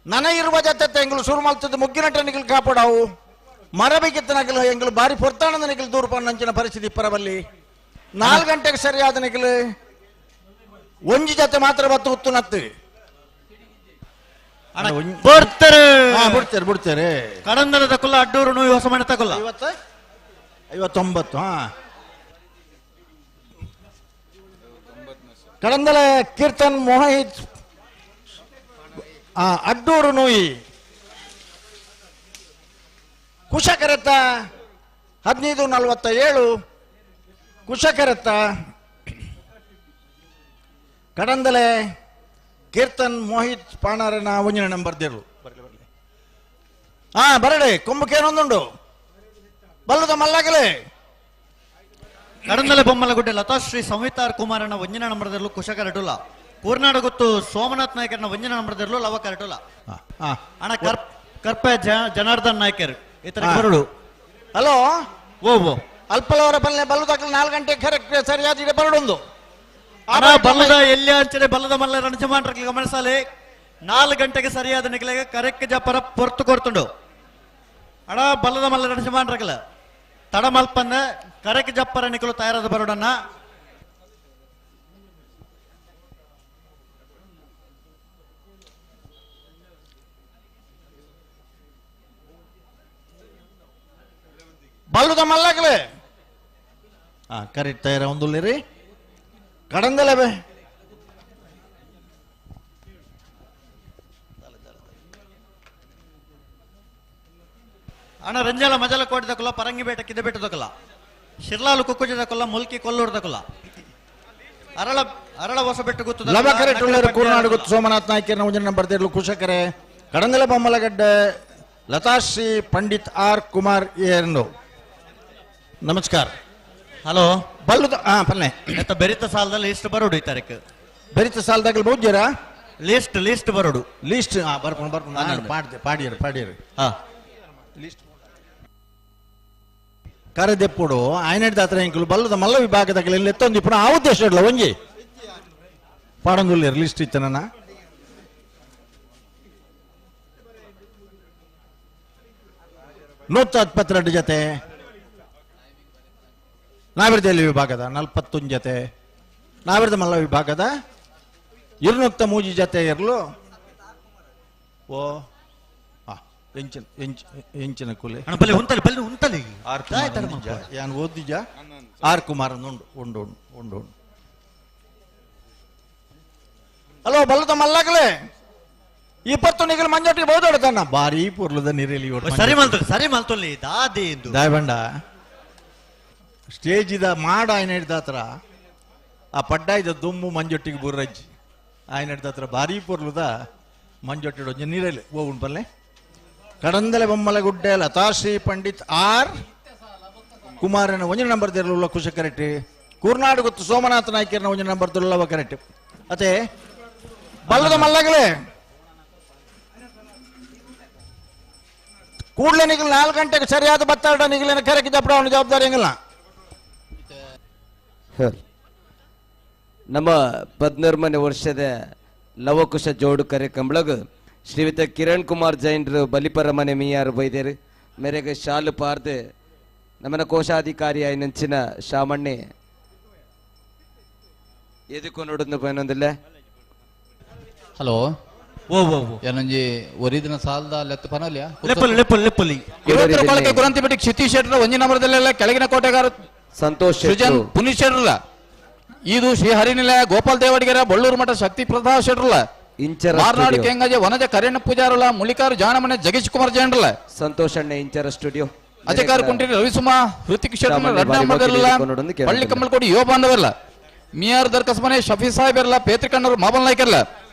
ನನ ಇರುವ ಜೊತೆ ಎಂಗಳು ಶುರು ಮಲ್ತದ ಮುಗ್ಗಿನಟ ನಿಖಿಲ್ ಕಾಪಾಡವು ಮರಬೇಕಿತ್ತ ನಗಲು ಎಂಗಳು ಬಾರಿ ಪೊರ್ತಾಣದ ನಿಖಿಲ್ ದೂರ ನಂಚಿನ ಪರಿಸ್ಥಿತಿ ಪರಬಲ್ಲಿ 4 ಗಂಟೆಗೆ ಸರಿಯಾದ ನಿಖಿಲ್ ಒಂಜಿ ಜೊತೆ ಮಾತ್ರ ಬತ್ತು ಉತ್ತು ನತ್ತು
ಬರ್ತಾರೆ
ಬಿಡ್ತಾರೆ ಬಿಡ್ತಾರೆ
ಕಡಂದರ ತಕೊಲ್ಲ ಅಡ್ಡೂರು ನೋವು ಹೊಸ ಮನೆ ತಕೊಲ್ಲ
59 ಹಾ ಕಡಂದಲ ಕೀರ್ತನ್ ಮೋಹಿತ್ ಅಡ್ಡೂರು ನೂಯಿ ಕುಶಕರತ 1547 ಕುಶಕರತ ಕಡಂದಲೆ ಕೀರ್ತನ್ ಮೋಹಿತ್ ಪಾಣಾರನ ಒಂಜಿನ ನಂಬರ್ ದೇರು ಬರಲಿ ಬರಲಿ ಹಾ ಬರಡೆ ಕೊಂಬಕೇನೊಂದುಂಡು ಬಲ್ಲದ ಮಲ್ಲಾಗಲೇ
ಕಡಂದಲೆ ಬೊಮ್ಮಲಗುಡ್ಡೆ ಲತಾಶ್ರೀ ಸಂಹಿತಾರ್ ಕುಮಾರನ ಒಂಜಿನ ನಂಬರ್ದಲ್ಲೂ ಕುಶಕರಟುಲ ಕೂರ್ನಾಡು ಗೊತ್ತು ಸೋಮನಾಥ್ ನಾಯಕರನ ಒಂಜಿನ ನಂಬರ್ದಲ್ಲೂ ಲವ ಕರಟುಲ ಅಣ್ಣ ಕರ್ಪೆ ಜನಾರ್ದನ್ ನಾಯ್ಕರ್ ಇತರ ಬರುಡು
ಹಲೋ
ಓ ಓ
ಅಲ್ಪಲವರ ಪಲ್ಲೆ ಬಲ್ಲದಾಗಲಿ 4 ಗಂಟೆ ಕರೆಕ್ಟ್ ಸರಿಯಾದ ಇದೆ ಬರಡೊಂದು
ಅಣ್ಣ ಬಲ್ಲದ ಎಲ್ಲಿ ಅಂಚನೆ ಬಲ್ಲದ ಮಲ್ಲ ರಣಜಮಾನ್ರ ಗಮನಿಸಲಿ 4 ಗಂಟೆಗೆ ಸರಿಯಾದ ನಿಖಲೆಗೆ ಕರೆಕ್ಟ್ ಜಪರ ಪೊರ್ತು ಕೊಡ್ತುಂಡು ಅಣ್ಣ ಬಲ್ಲದ ಮಲ್ಲ ರಣಜಮಾನ್ರಗಲ ತಡ ಮಲ್ಪನ್ನ ಕರೆಕ್ ಜಪ್ಪರ ನಿಖಲು ತಯಾರಾದ ಬರೋಡನ್ನ
ಬಲ್ಲದ ಮಲ್ಲಾಗಲೇ ಕರೆಕ್ಟ್ ತಯಾರ ಒಂದುಲ್ಲಿರಿ ಕಡಂದಲೆ ಬೇ
ಅಣ್ಣ ರಂಜಾಲ ಮಜಲ ಕೋಟೆ ದಕೊಲ್ಲ ಪರಂಗಿಬೇಟ ಕಿದಬೇಟ ದೊಕಲ ಶಿರ್ಲಾಲು ಕುಕ್ಕುಜ ದಕೊಲ್ಲ ಮುಲ್ಕಿ ಕೊಲ್ಲೂರು ದಕೊಲ್ಲ ಅರಳ ಅರಳ ಹೊಸಬೆಟ್ಟು ಗೊತ್ತು
ಲವಕರೆ ಟುಳ್ಳರು ಕೂರ್ನಾಡು ಗೊತ್ತು ಸೋಮನಾಥ್ ನಾಯ್ಕರನ ಒಂಜಿನ ನಂಬರ್ ದೇರ್ಲು ಕುಶಕರೆ ಕಡಂದಲೆ ಬೊಮ್ಮಲಗಡ್ಡೆ ಲತಾಶ್ರೀ ಪಂಡಿತ್ ಆರ್ ಕುಮಾರ್ ಏರ್ನು ನಮಸ್ಕಾರ
ಹಲೋ
ಬಲ್ಲದ ಹಾ ಪಲ್ಲೆ
ಎತ್ತ ಬೆರಿತ ಸಾಲದಲ್ಲಿ ಲಿಸ್ಟ್ ಬರೋಡು ಈ ತಾರೀಕು
ಬೆರಿತ ಸಾಲದಾಗ ಬಹುಜರ
ಲಿಸ್ಟ್ ಲಿಸ್ಟ್ ಬರೋಡು
ಲಿಸ್ಟ್ ಹಾ ಬರ್ಕೊಂಡು ಬರ್ಕೊಂಡು ಪಾಡ್ದೆ ಪಾಡಿಯರು ಪಾಡಿಯರು
ಹಾ
ಲಿಸ್ಟ್ ಕರೆದೆಪ್ಪುಡು ಆಯ್ನಡ್ದ ಹತ್ರ ಇಂಕುಲು ಬಲ್ಲದ ಮಲ್ಲ ವಿಭಾಗದಾಗ ಇಲ್ಲಿ ಎತ್ತೊಂದು ಇಪ್ಪು ಆ ಉದ್ದೇಶ ಇಡಲ ಒಂಜಿ ಪಾಡಂದುಲ್ಲೇರು ಲಿಸ್ಟ್ ಇತ್ತು ನನ್ನ ನೂತ 22 ಜೊತೆ ನಾವಿರದಲ್ಲಿ ವಿಭಾಗದ 41 ಜೊತೆ ನಾವಿರದ ಮಲ್ಲ ವಿಭಾಗದ 203 ಜೊತೆ ಇರಲು ಓ ಎಂಚಿನ ಎಂಚಿನ ಕೂಲಿ
ಬಲ್ಲಿ ಉಂತಲಿ ಬಲ್ಲಿ ಉಂತಲಿ
ಆರ್ ಕುಮಾರ್ ಯಾನ್ ಓದಿಜ ಆರ್ ಕುಮಾರ್ ಉಂಡು ಉಂಡು ಉಂಡು ಉಂಡು ಹಲೋ ಬಲ್ಲದ ಮಲ್ಲಾಗಲೇ 20 ನಿಗಲ್ ಮಂಜೋಟಿ ಬಹುದೊಡ್ತಾನ ಬಾರಿ ಪುರ್ಲದ ನೀರಲ್ಲಿ
ಸರಿ ಮಲ್ತೊಲ್ಲಿ ಸರಿ ಮಲ್ತೊಲ್ಲಿ ದಾದಿ ಎಂದು
ದಾಯಬಂಡ ಸ್ಟೇಜ್ ಇದ ಮಾಡ ಆಯ್ನ ಹಿಡ್ದ ಹತ್ರ ಆ ಪಡ್ಡಾಯ್ದ ದುಮ್ಮು ಮಂಜೊಟ್ಟಿಗೆ ಬುರ್ರಜ್ಜಿ ಆಯ್ನ ಹಿಡ್ದ ಹತ್ರ ಭಾರಿ ಪೊರ್ಲುದ ಮಂಜೊಟ್ಟಿ ನೀರಲ್ಲಿ ಹೋಗುಂಡು ಪಲ್ಲೆ ಕಡಂದಲೆ ಬೊಮ್ಮಲಗುಡ್ಡೆ ಲತಾಶ್ರೀ ಪಂಡಿತ್ ಆರ್ ಕುಮಾರನ ಒಂಜಿನ ನಂಬರ್ ದೇರ್ಲುಲ್ಲ ಕುಶ ಕರೆಕ್ಟ್ ಕೂರ್ನಾಡು ಗೊತ್ತು ಸೋಮನಾಥ ನಾಯ್ಕರನ ಒಂಜಿನ ನಂಬರ್ ದುಲ್ಲವ ಕರೆಕ್ಟ್ ಅದೇ ಬಲ್ಲದ ಮಲ್ಲಾಗಲೇ ಕೂಡಲೇ ನಿಗಲ್ 4 ಗಂಟೆಗೆ ಸರಿಯಾದ ಬತ್ತಾಡ ನಿಗಲಿನ ಕರೆಕ್ಕೆ ಜಪ್ಪಡ ಅವನ ಜವಾಬ್ದಾರಿ ಹೆಂಗಲ್ಲ.
ನಮ್ಮ 13ನೇ ವರ್ಷದ ಲವಕುಶ ಜೋಡು ಕರೆ ಕಂಬಳಗ ಶ್ರೀಯುತ ಕಿರಣ್ ಕುಮಾರ್ ಜೈನ್ರು ಬಲಿಪರ ಮನೆ ಮೀಯಾರು ಬೈದೇರು ಮೇರೆಗೆ ಶಾಲು ಪಾರ್ದು ನಮ್ಮನ ಕೋಶಾಧಿಕಾರಿ ನಂಚಿನ ಶಾಮಣ್ಣೆ ಎದಕ್ಕೂ ನೋಡೋದು ಪೈನೊಂದಿಲ್ಲ.
ಹಲೋ ಓ ಓ ಏನಂಜಿ ಒರಿದಿನ ಸಾಲದ ಲೆತ್ತ ಪನೋಲ್ಯ
ಲೆಪ್ಪಲಿ ಲೆಪ್ಪಲಿ ಲೆಪ್ಪಲಿ
ಕೊಳಕೆ ಗುರಂತಿ ಬಿಟ್ಟು ಕ್ಷಿತಿ ಶೆಟ್ಟರ್ ಒಂಜಿನ ನಂಬರದಲ್ಲೆಲ್ಲ ಕೆಳಗಿನ ಕೋಟೆಗಾರ
ಸಂತೋಷ್
ಸೃಜನ್ ಪುನೀತ್ ಶೆಟ್ಟರ್ಲ ಇದು ಶ್ರೀ ಹರಿನಿಲಯ ಗೋಪಾಲ್ ದೇವಡಿಗೆರ ಬಳ್ಳೂರು ಮಠ ಶಕ್ತಿ ಪ್ರಸಾದ್ ಶೆಟ್ಟರ್ಲ
ಇಂಚರ
ಮಾರ್ನಾಡು ಕೆಂಗಜೆ ವನಜ ಕರೇಣ ಪೂಜಾರಲ ಮುಳಿಕಾರು ಜಾಣಮನೆ ಜಗೇಶ್ ಕುಮಾರ್ ಜೈನ್ರಲ್ಲ
ಸಂತೋಷ್ ಅಣ್ಣ ಇಂಚರ ಸ್ಟುಡಿಯೋ
ಅಜಕಾರ ಕುಂಟಿ ರವಿಸುಮಾ ಹೃತಿಕ್ ಶೆಟ್ಟಿ ರಡ್ಡ ಪಳ್ಳಿ ಕಮ್ಮಲ್ಕೋಡಿ ಯುವ ಬಾಂಧವಲ್ಲ ಮಿಯಾರ್ ದರ್ಕಸ್ ಮನೆ ಶಫಿ ಸಾಹೇಬ್ ಇರಲ್ಲ ಪೇತ್ರಿಕಣ್ಣರು ಮಾಬಲ್ ನಾಯ್ಕರ್ಲ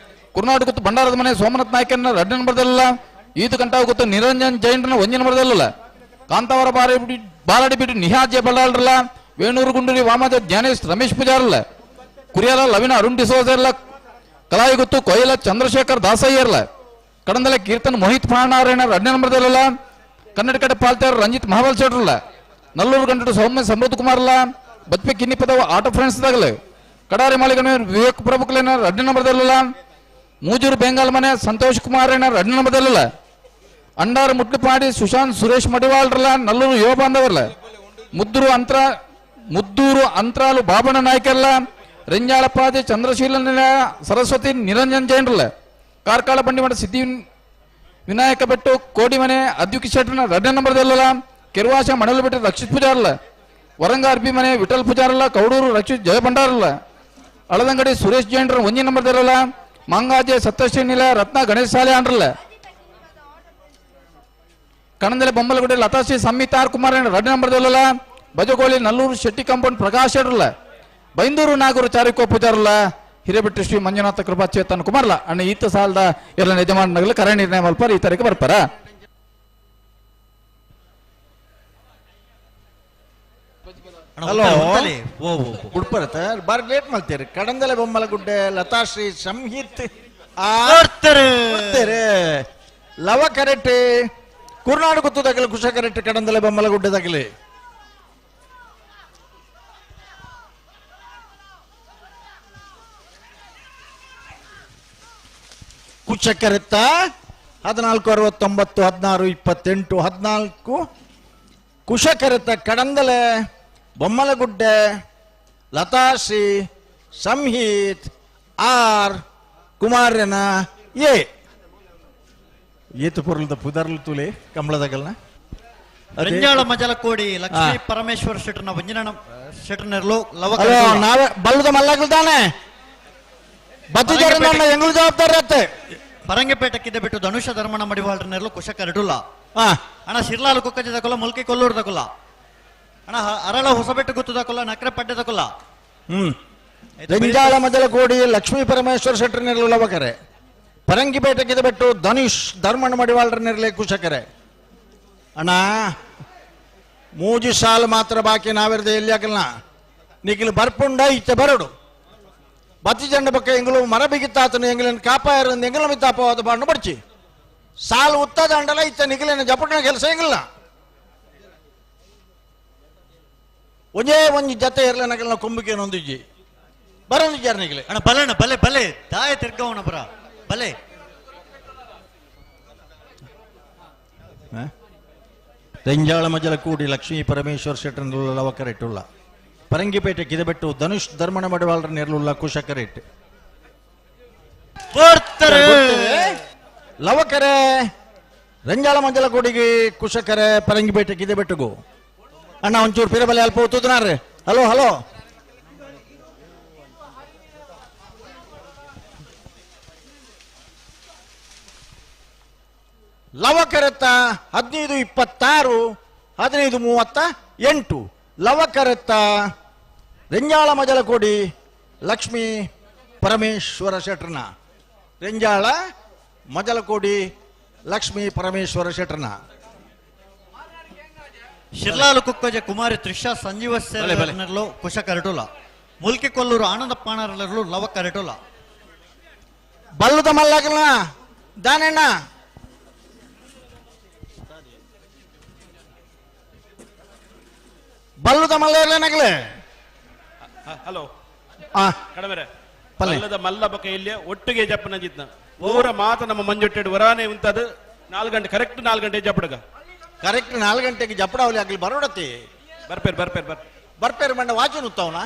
ಕುರ್ನಾಡು ಗುತ್ತು ಭಂಡಾರದ ಮನೆ ಸೋಮನಾಥ್ ನಾಯ್ಕರ್ನ 2 ನಂಬರ್ದಲ್ಲ ಈತು ಕಂಟಾವ್ ಗೊತ್ತು ನಿರಂಜನ್ ಜೈನ್ರನ್ನ 1 ನಂಬರ್ದಲ್ಲ ಕಾಂತಾವರ ಬಾರಾಡಿ ಬಿಟ್ಟು ನಿಹಾಜ್ ಜೆ ಬಳ್ಳಾಳ್ರಲ್ಲ ವೇಣೂರು ಗುಂಡೂರಿ ವಾಮಜ ಜ್ಞಾನೇಶ್ ರಮೇಶ್ ಪೂಜಾರಲ್ಲ ಕುರಿಯಾಲ ಲವಿನ ಅರುಣ್ ಡಿಸೋಜ ಇರಲ್ಲ ಕಲಾಯಿ ಗೊತ್ತು ಕೊಯ್ಲ ಚಂದ್ರಶೇಖರ್ ದಾಸಯ್ಯರ್ಲ ಕಡಂದಲೆ ಕೀರ್ತನ್ ಮೋಹಿತ್ ಫಾಣಾರಾಯಣ 2 ನಂಬರ್ದಲ್ಲ ಕನ್ನಡ ಕಡೆ ಪಾಲ್ತಾರ ರಂಜಿತ್ ಮಹಾಬಲ್ ಶೆಟ್ರಲ್ಲ ನಲ್ಲೂರು ಗಂಟು ಸೌಮ್ಯ ಸಮೃದ್ಧ ಕುಮಾರ್ಲ ಬದ್ಪೆ ಕಿನ್ನಿಪದವ ಆಟೋ ಫ್ರೆಂಡ್ಸ್ ದಾಗಲೆ ಕಡಾರಿ ಮಾಳಿಗನ ವಿವೇಕ್ ಪ್ರಭುಕ್ಲೇನ 2 ನಂಬರ್ದಲ್ಲ ಮೂಜೂರು ಬೆಂಗಾಲ್ ಮನೆ ಸಂತೋಷ್ ಕುಮಾರ್ 2 ನಂಬರ್ದಲ್ಲ ಅಂಡಾರ್ ಮುಟ್ಲುಪಾಡಿ ಸುಶಾಂತ್ ಸುರೇಶ್ ಮಡಿವಾಳ್ರಲ್ಲ ನಲ್ಲೂರು ಯುವ ಬಾಂಧವರ್ಲ ಮುದ್ದೂರು ಅಂತ್ರಾಲು ಬಾಬಣ್ಣ ನಾಯ್ಕರ್ಲ ರೆಂಜಾಳಪಾದಿ ಚಂದ್ರಶೀಲ ಸರಸ್ವತಿ ನಿರಂಜನ್ ಜೈನ್ರಲ್ಲ ಕಾರ್ಕಳ ಬಂಡಿಮಠ ಸಿದ್ಧಿ ವಿನಾಯಕ ಬೆಟ್ಟು ಕೋಡಿಮನೆ ಅದ್ವಿಕ್ ಶೆಟ್ಟರ್ನ 2 ನಂಬರ್ದಲ್ಲ ಕೆರ್ವಾಶ ಮಣಲು ಬೆಟ್ಟ ರಕ್ಷಿತ್ ಪೂಜಾರಲ್ಲ ವರಂಗ ಅರ್ಬಿ ಮನೆ ವಿಠಲ್ ಪೂಜಾರಲ್ಲ ಕೌಡೂರು ರಕ್ಷಿತ್ ಜಯಭಂಡಾರಲ್ಲ ಅಳದಂಗಡಿ ಸುರೇಶ್ ಜೈನ್ರ 1 ನಂಬರ್ದಲ್ಲ ಮಂಗಾಜೆ ಸಪ್ತಶ್ರೀ ನಿಲ ರತ್ನ ಗಣೇಶ್ ಶಾಲೆ ಅಂಡ್ರಲ್ಲ ಕಣಂದಲೆ ಬೊಮ್ಮಲಗುಡಿ ಲತಾಶ್ರೀ ಸಂಹಿತಾರ್ ಕುಮಾರ್ 2 ನಂಬರ್ದಲ್ಲ ಬಜಗೋಳಿ ನಲ್ಲೂರು ಶೆಟ್ಟಿ ಕಾಂಪೌಂಡ್ ಪ್ರಕಾಶ್ ಶೆಟ್ರಲ್ಲ ಬೈಂದೂರು ನಾಗೂರು ಚಾರಿಕೋ ಪೂಜಾರಲ್ಲ ಹಿರೇಬೆಟ್ಟು ಶ್ರೀ ಮಂಜುನಾಥ ಕೃಪಾ ಚೇತನ್ ಕುಮಾರ್ಲ ಅಣ್ಣ ಈತ ಸಾಲದ ಎಲ್ಲ ಯಜಮಾನಗಳು ಕರೆ ನಿರ್ಣಯ ಮಲ್ಪಾರ ಈ ತಾರೀಕು ಬರ್ಪಾರ.
ಹಲೋ ಉಡ್ಪರತ ಬಾರಿ ಲೇಟ್ ಮಾಡ್ತೀರಿ. ಕಡಂದಲೆ ಬೊಮ್ಮಲಗುಡ್ಡೆ ಲತಾಶ್ರೀ ಸಂಹಿತ್ ಲವ ಕರೆಕ್ಟ್ ಕುರ್ನಾಡು ಗೊತ್ತು ತಗಲಿ ಕುಶ ಕರೆಕ್ಟ್ ಕಡಂದಲೆ ಬೊಮ್ಮಲಗುಡ್ಡೆ ತಗಲಿ. ಕುಚಕರೆತ್ತ 14 69 16 28 14 ಕುಶಕರೆತ್ತ ಕಡಂದಲೆ ಬೊಮ್ಮಲಗುಡ್ಡೆ ಲತಾಶ್ರೀ ಸಂಹಿತ್ ಆರ್ ಕುಮಾರನ ಎ ಏತು ಪೊರುಲ್ದ ಪುದರ್ಲು ತುಲೆ ಕಮಲದಗಲ್ನ
ರಂಜಾಳ ಮಜಲಕೋಡಿ ಲಕ್ಷ್ಮೀ ಪರಮೇಶ್ವರ ಶೆಟ್ಟರ್ನ ವಂಜನ ಶೆಟ್ಟರ್ನೆರ್ಲು ಲವ
ನಾವೇ ಬಲ್ಲದ ಮಲ್ಲಗಲ್ದಾನೆ ಬತ್ತಿದ್ದಾರೆ ಎಂಗಳು ಜವಾಬ್ದಾರಿ ಅತ್ತೆ.
ಪರಂಗಿಪೇಟೆ ಕಿದ್ದೆ ಬಿಟ್ಟು ಧನುಷ ಧರ್ಮಣ ಮಡಿವಾಳ್ರನೆರ್ಲು ಕುಶ ಕರಡುಲ್ಲ ಅಣ್ಣ ಶಿರ್ಲಾಲು ಕುಕ್ಕಜ ತಕೊಲ್ಲ ಮುಲ್ಕಿ ಕೊಲ್ಲೂರು ತಕೊಲ್ಲ ಅಣ್ಣ ಅರಳ ಹೊಸಬೆಟ್ಟು ಗುತ್ತು ತಕೊಲ್ಲ ನಕ್ರೆ ಪಡ್ಡೆ ತಕೊಲ್ಲ.
ರಂಜಾಳ ಮಜಲಕೋಡಿ ಲಕ್ಷ್ಮೀ ಪರಮೇಶ್ವರ ಶೆಟ್ಟರ್ನೆರ್ಲು ಲವಕರೆ ಪರಂಗಿಪೇಟೆ ಕಿದ್ದೆ ಬಿಟ್ಟು ಧನುಷ್ ಧರ್ಮಣ ಮಡಿವಾಳ್ರನೆರ್ಲೆ ಕುಶಕರೆ. ಅಣ್ಣ ಮೂಜಿ ಸಾಲು ಮಾತ್ರ ಬಾಕಿ ನಾವಿರದೆ ಎಲ್ಲಿ ಹಾಕಲ್ಲ ನಿಖಿಲ್ ಬರ್ಪುಂಡ ಇತ್ತೆ ಬರಡು ಬತ್ತಿ ಜಂಡ ಪಕ್ಕ ಎಂಗಳು ಮರ ಬಿಗಿತ್ತಾತನು ಎಂಗ್ಲನ್ನು ಕಾಪಾಯರು ಎಂಗಲ ಮಿತ್ತಾಪವಾದ ಬಾಂಡು ಬಡ್ಚಿ ಸಾಲು ಉತ್ತದ ಅಂಡಲ ಇತ್ತ ನಿಖಿಲಿನ ಜಪಟನ ಕೆಲಸ ಎಂಗಿಲ್ಲ ಒಂದೇ ಒಂಜಿ ಜತೆ ಇರಲ ನಗಲ್ನ ಕೊಂಬಿಕೆ ನೊಂದಿಜ್ಜಿ ಬರೋದಿಜ್ಜಾರ ನಿಖಿಲೆ.
ಅಣ್ಣ ಬಲೆ ಅಣ್ಣ ಬಲೆ ಬಲೆ ದಾಯ ತಿರ್ಗವಣ ಬರ ಬಲೆ.
ರೆಂಜಾಳ ಮಜಲಕೂಡಿ ಲಕ್ಷ್ಮೀ ಪರಮೇಶ್ವರ ಶೆಟ್ಟರ್ನ ಲವಕರೆಟ್ಟುಲ್ಲ ಪರಂಗಿಪೇಟೆ ಕಿದೆಬೆಟ್ಟು ಧನುಷ್ ಧರ್ಮಣ ಮಡಿವಾಳರ ನೆರಳುಲ್ಲ ಕುಶಕರೆಟ್ ಲವಕರೆ ರಂಜಾಳ ಮಂಜಲಕೋಡಿಗೆ ಕುಶಕರೆ ಪರಂಗಿಪೇಟೆ ಕಿದೆಬೆಟ್ಟುಗು ಅಣ್ಣ ಒಂಚೂರು ಪಿರಬಲೆ ಅಲ್ಪ ಒತ್ತುನಾರ್ರೆ. ಹಲೋ ಹಲೋ ಲವಕರೆತ್ತ 15 26 15 38 ಲವಕರೆತ್ತ ರೆಂಜಾಳ ಮಜಲಕೋಡಿ ಲಕ್ಷ್ಮೀ ಪರಮೇಶ್ವರ ಶೆಟ್ಟರ್ನ ರೆಂಜಾಳ ಮಜಲಕೋಡಿ ಲಕ್ಷ್ಮೀ ಪರಮೇಶ್ವರ ಶೆಟ್ಟರ್ನ
ಶಿರ್ಲಾಲು ಕುಕ್ಕಜ ಕುಮಾರಿ ತ್ರಿಷಾ ಸಂಜೀವ ಸೇರ್ಲು ಕುಶ ಕರಟುಲ ಮುಲ್ಕಿ ಕೊಲ್ಲೂರು ಆನಂದ ಪಾಣರಲು ಲವ ಕರಟುಲ
ಬಲ್ಲದ ಮಲ್ಲಗಲ್ನ ದಾನಣ್ಣ ಬಲ್ಲದ ಮಲ್ಲ ಇರ್ಲೇನಾಗಲೇ.
ಹಲೋ ಕಡಮರೆ ಬಲ್ಲದ ಮಲ್ಲ ಬಕ ಇಲ್ಲಿ ಒಟ್ಟಿಗೆ ಜಪ್ಪನ ಜಿತ್ನ ಊರ ಮಾತ ನಮ್ಮ ಮಂಜೊಟ್ಟೆಡು ವರಾನೆ ಉಂಟದು 4 ಗಂಟೆ ಕರೆಕ್ಟ್ 4 ಗಂಟೆ ಜಪ್ಪಡಗ
ಕರೆಕ್ಟ್ 4 ಗಂಟೆಗೆ ಜಪ್ಪಡಾವಲಿ ಆಗಲಿ ಬರೋಡತಿ
ಬರ್ಪೇರ್ ಬರ್ಪೇರ್ ಬರ್
ಬರ್ಪೇರ್ ಮಂಡ ವಾಚನ ಉತ್ತವನ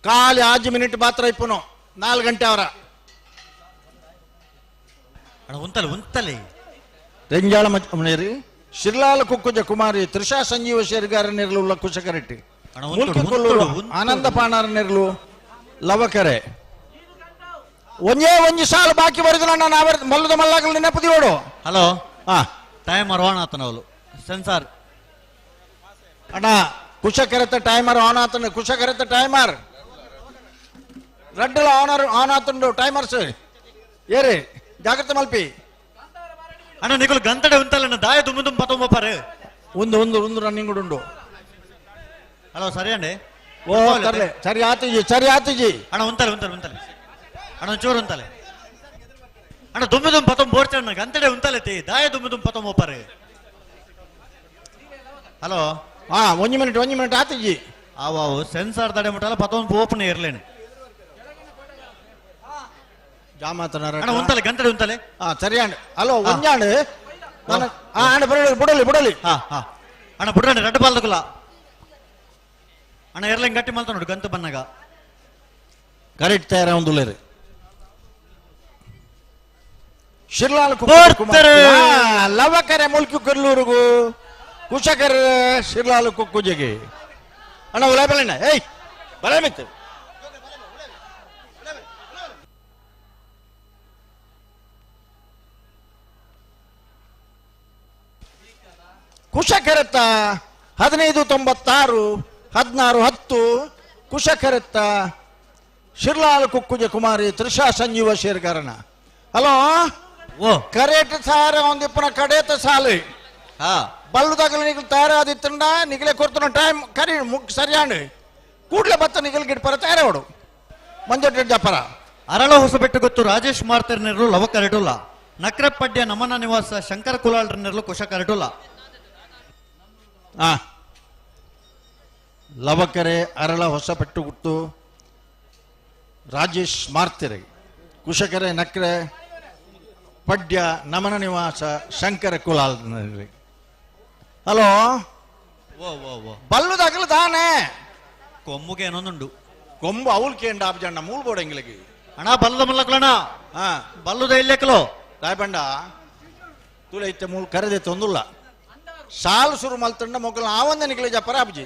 ಖಾಲಿ 5 ಮಿನಿಟ್ ಮಾತ್ರ ಇಪ್ಪನು 4 ಗಂಟೆ ಅವರ
ಉಂತಲೆ ಉಂತಲೆ.
ರೆಂಜಾಳ ಮನೇರಿ ಶಿರ್ಲಾಲ ಕುಕ್ಕುಜ ಕುಮಾರಿ ತ್ರಿಷಾ ಸಂಜೀವ ಶೇರ್ಗಾರ ನೆರಳುಳ್ಳ ಕುಶಕರೆಟ್ಟಿ ಮುಲ್ಕಿ ಆನಂದ ಪಾಣಾರ್ ನೆರ್ಲು ಲವಕರೆ ಒಂಜೇ ಒಂಜಿ ಸಾಲು ಬಾಕಿ ಬರೆದು ನನ್ನ ಮಲ್ಲದ ಮಲ್ಲಾಗಲು ನೆನಪದಿಯೋಡು.
ಹಲೋ ಟೈಮರ್ ಆನ್ ಆತನವಲು ಸೆನ್ಸಾರ್
ಅಣ್ಣ ಕುಶಕರೆತ ಟೈಮರ್ ಆನ್ ಆತನ ಕುಶಕರೆತ ಟೈಮರ್ ರಡ್ಡಲ ಆನ್ ಆನ್ ಆತಂಡು ಟೈಮರ್ಸ್ ಏರಿ ಜಾಗ್ರತೆ ಮಲ್ಪಿ
ಅಣ್ಣ ನಿಗುಲು ಗಂತಡೆ ಉಂತಲ್ಲ ದಾಯ ದುಮ್ಮು ದುಮ್ಮು ಪತ್ತೊಂಬಪ್ಪಾರು
ಒಂದು ಒಂದು ಒಂದು ರನ್ನಿಂಗ್ ಉಂಡು.
ಹಲೋ ಸರಿ ಅಂడి
ಓ ತರ್ಲೆ ಸರಿ ಆತುಜಿ ಸರಿ ಆತುಜಿ
ಅಣ್ಣ ಉಂತಲೆ ಉಂತಲೆ ಉಂತಲೆ ಅಣ್ಣ ಚೂರು ಉಂತಲೆ ಅಣ್ಣ ದುಮ್ಮು ದುಮ್ಮು ಪತ್ತೊಂಬ ಬೋರ್ಚಣ್ಣ ಗಂತಡೆ ಉಂತಲೆತಿ ದಾಯ ದುಮ್ಮು ದುಮ್ಮು ಪತ್ತೊಂಬಪ್ಪಾರು. ಹಲೋ
ಹಾ ಒಂಜಿ ಮಿನಿಟ್ ಒಂಜಿ ಮಿನಿಟ್ ಆತುಜಿ
ಆವು ಸೆನ್ಸಾರ್ ತಡೆ ಮುಟ್ಟಲ್ಲ ಪತ್ತೊಂದು ಓಪನ್ ಇರ್ಲೇನು
ಜಾಮಾತನ
ಉಂತಲೆ ಗಂತಡೆ ಉಂತಲೆ
ಹಾ ಸರಿ ಅಂಡ್ ಹಲೋ ಒಂಜಾಂಡ್ ಅಣ್ಣ ಬರಲಿ ಬುಡಲಿ ಬುಡಲಿ
ಹಾ ಹಾ ಅಣ್ಣ ಬುಡಣ್ಣ ರಡ್ಡು ಬಾಲ್ದಕುಲ ಅಣ್ಣ ಎರ್ಲಿಂಗ್ ಗಟ್ಟಿ ಮಲ್ತ ನೋಡು ಗಂತು ಬನ್ನಾಗ
ಕರೆಕ್ಟ್ ತಯಾರ ಒಂದು ಶಿರ್ಲಾಲ್ ಲವಕರೆ ಮುಲ್ಕಿ ಕೊಲ್ಲೂರುಗು ಕುಶಕರೆ ಶಿರ್ಲಾಲ್ ಕುಕ್ಕುಜೆಗೆ ಅಣ್ಣ ಉಲಾ ಬಲಣ್ಣ ಏಯ್ ಬಲ ಮಿತ್ತು ಕುಶಕರೆತ್ತ 1596 1610 ಕುಶಕರೆತ್ತ ಶಿರ್ಲಾಲ್ ಕುಕ್ಕುಜೆ ಕುಮಾರಿ ತ್ರಿಷಾ ಸಂಜೀವ ಶೇರ್ಗಾರನ. ಹಲೋ
ಓ
ಕರೆಕ್ಟ್ ಸಾರ ಒಂದಿಪ್ಪನ ಕಡೇತ ಸಾಲು ಬಲ್ಲುದಾಗಲ ನಿಗಲು ತಯಾರಾದಿತ್ತಂಡ ನಿಗಲೆ ಕೊಡ್ತಾನ ಟೈಮ್ ಕರಿ ಮುಗ್ ಸರಿಯಾಣ ಕೂಡ್ಲೆ ಬತ್ತ ನಿಗಲ್ ಗಿಡ್ಪರ ತಯಾರವಡು ಮಂಜೊಟ್ಟ ಜಪ್ಪರ
ಅರಳ ಹೊಸಬೆಟ್ಟು ಗೊತ್ತು ರಾಜೇಶ್ ಮಾರ್ತರ್ನೆರ್ಲು ಲವ ಕರೆಟುಲ್ಲ ನಕ್ರಪಡ್ಯ ನಮನ ನಿವಾಸ ಶಂಕರ ಕುಲಾಲ್ರನೆರ್ಲು ಕುಶ ಕರೆಟುಲ್ಲ.
ಲವಕರೆ ಅರಳ ಹೊಸಪೆಟ್ಟು ಗುತ್ತು ರಾಜೇಶ್ ಮಾರ್ತಿರೆ ಕುಶಕರೆ ನಕ್ರೆ ಪಡ್ಯ ನಮನ ನಿವಾಸ ಶಂಕರ ಕುಲಾಲ್. ಹಲೋ ಬಲ್ಲುದಾಗಲು ತಾನೆ
ಕೊಮ್ಮುಗೆ ಏನೊಂದುಂಡು
ಕೊಂಬು ಅವಲ್ಕೇಂಡ ಆಬ್ಜಣ್ಣ ಮೂಲ್ ಬೋಡ ಎಂಗ್ಲಿಗೆ
ಅಣ್ಣ ಬಲ್ಲದ ಮಲ್ಲಕ್ಲಣ್ಣ ಬಲ್ಲುದ ಇಲ್ಲೆಕ್ಲೋ
ರಾಯಬಂಡ ತುಲೆ ಇತ್ತೆ ಮೂಲ್ ಕರೆದೆ ತೊಂದುಲ್ಲ ಸಾಲು ಸುರು ಮಲ್ತಂಡ ಮೊಗಲ ಆವಂದ ನಿಗಲಿ ಜಪ್ಪರ ಅಬ್ಜಿ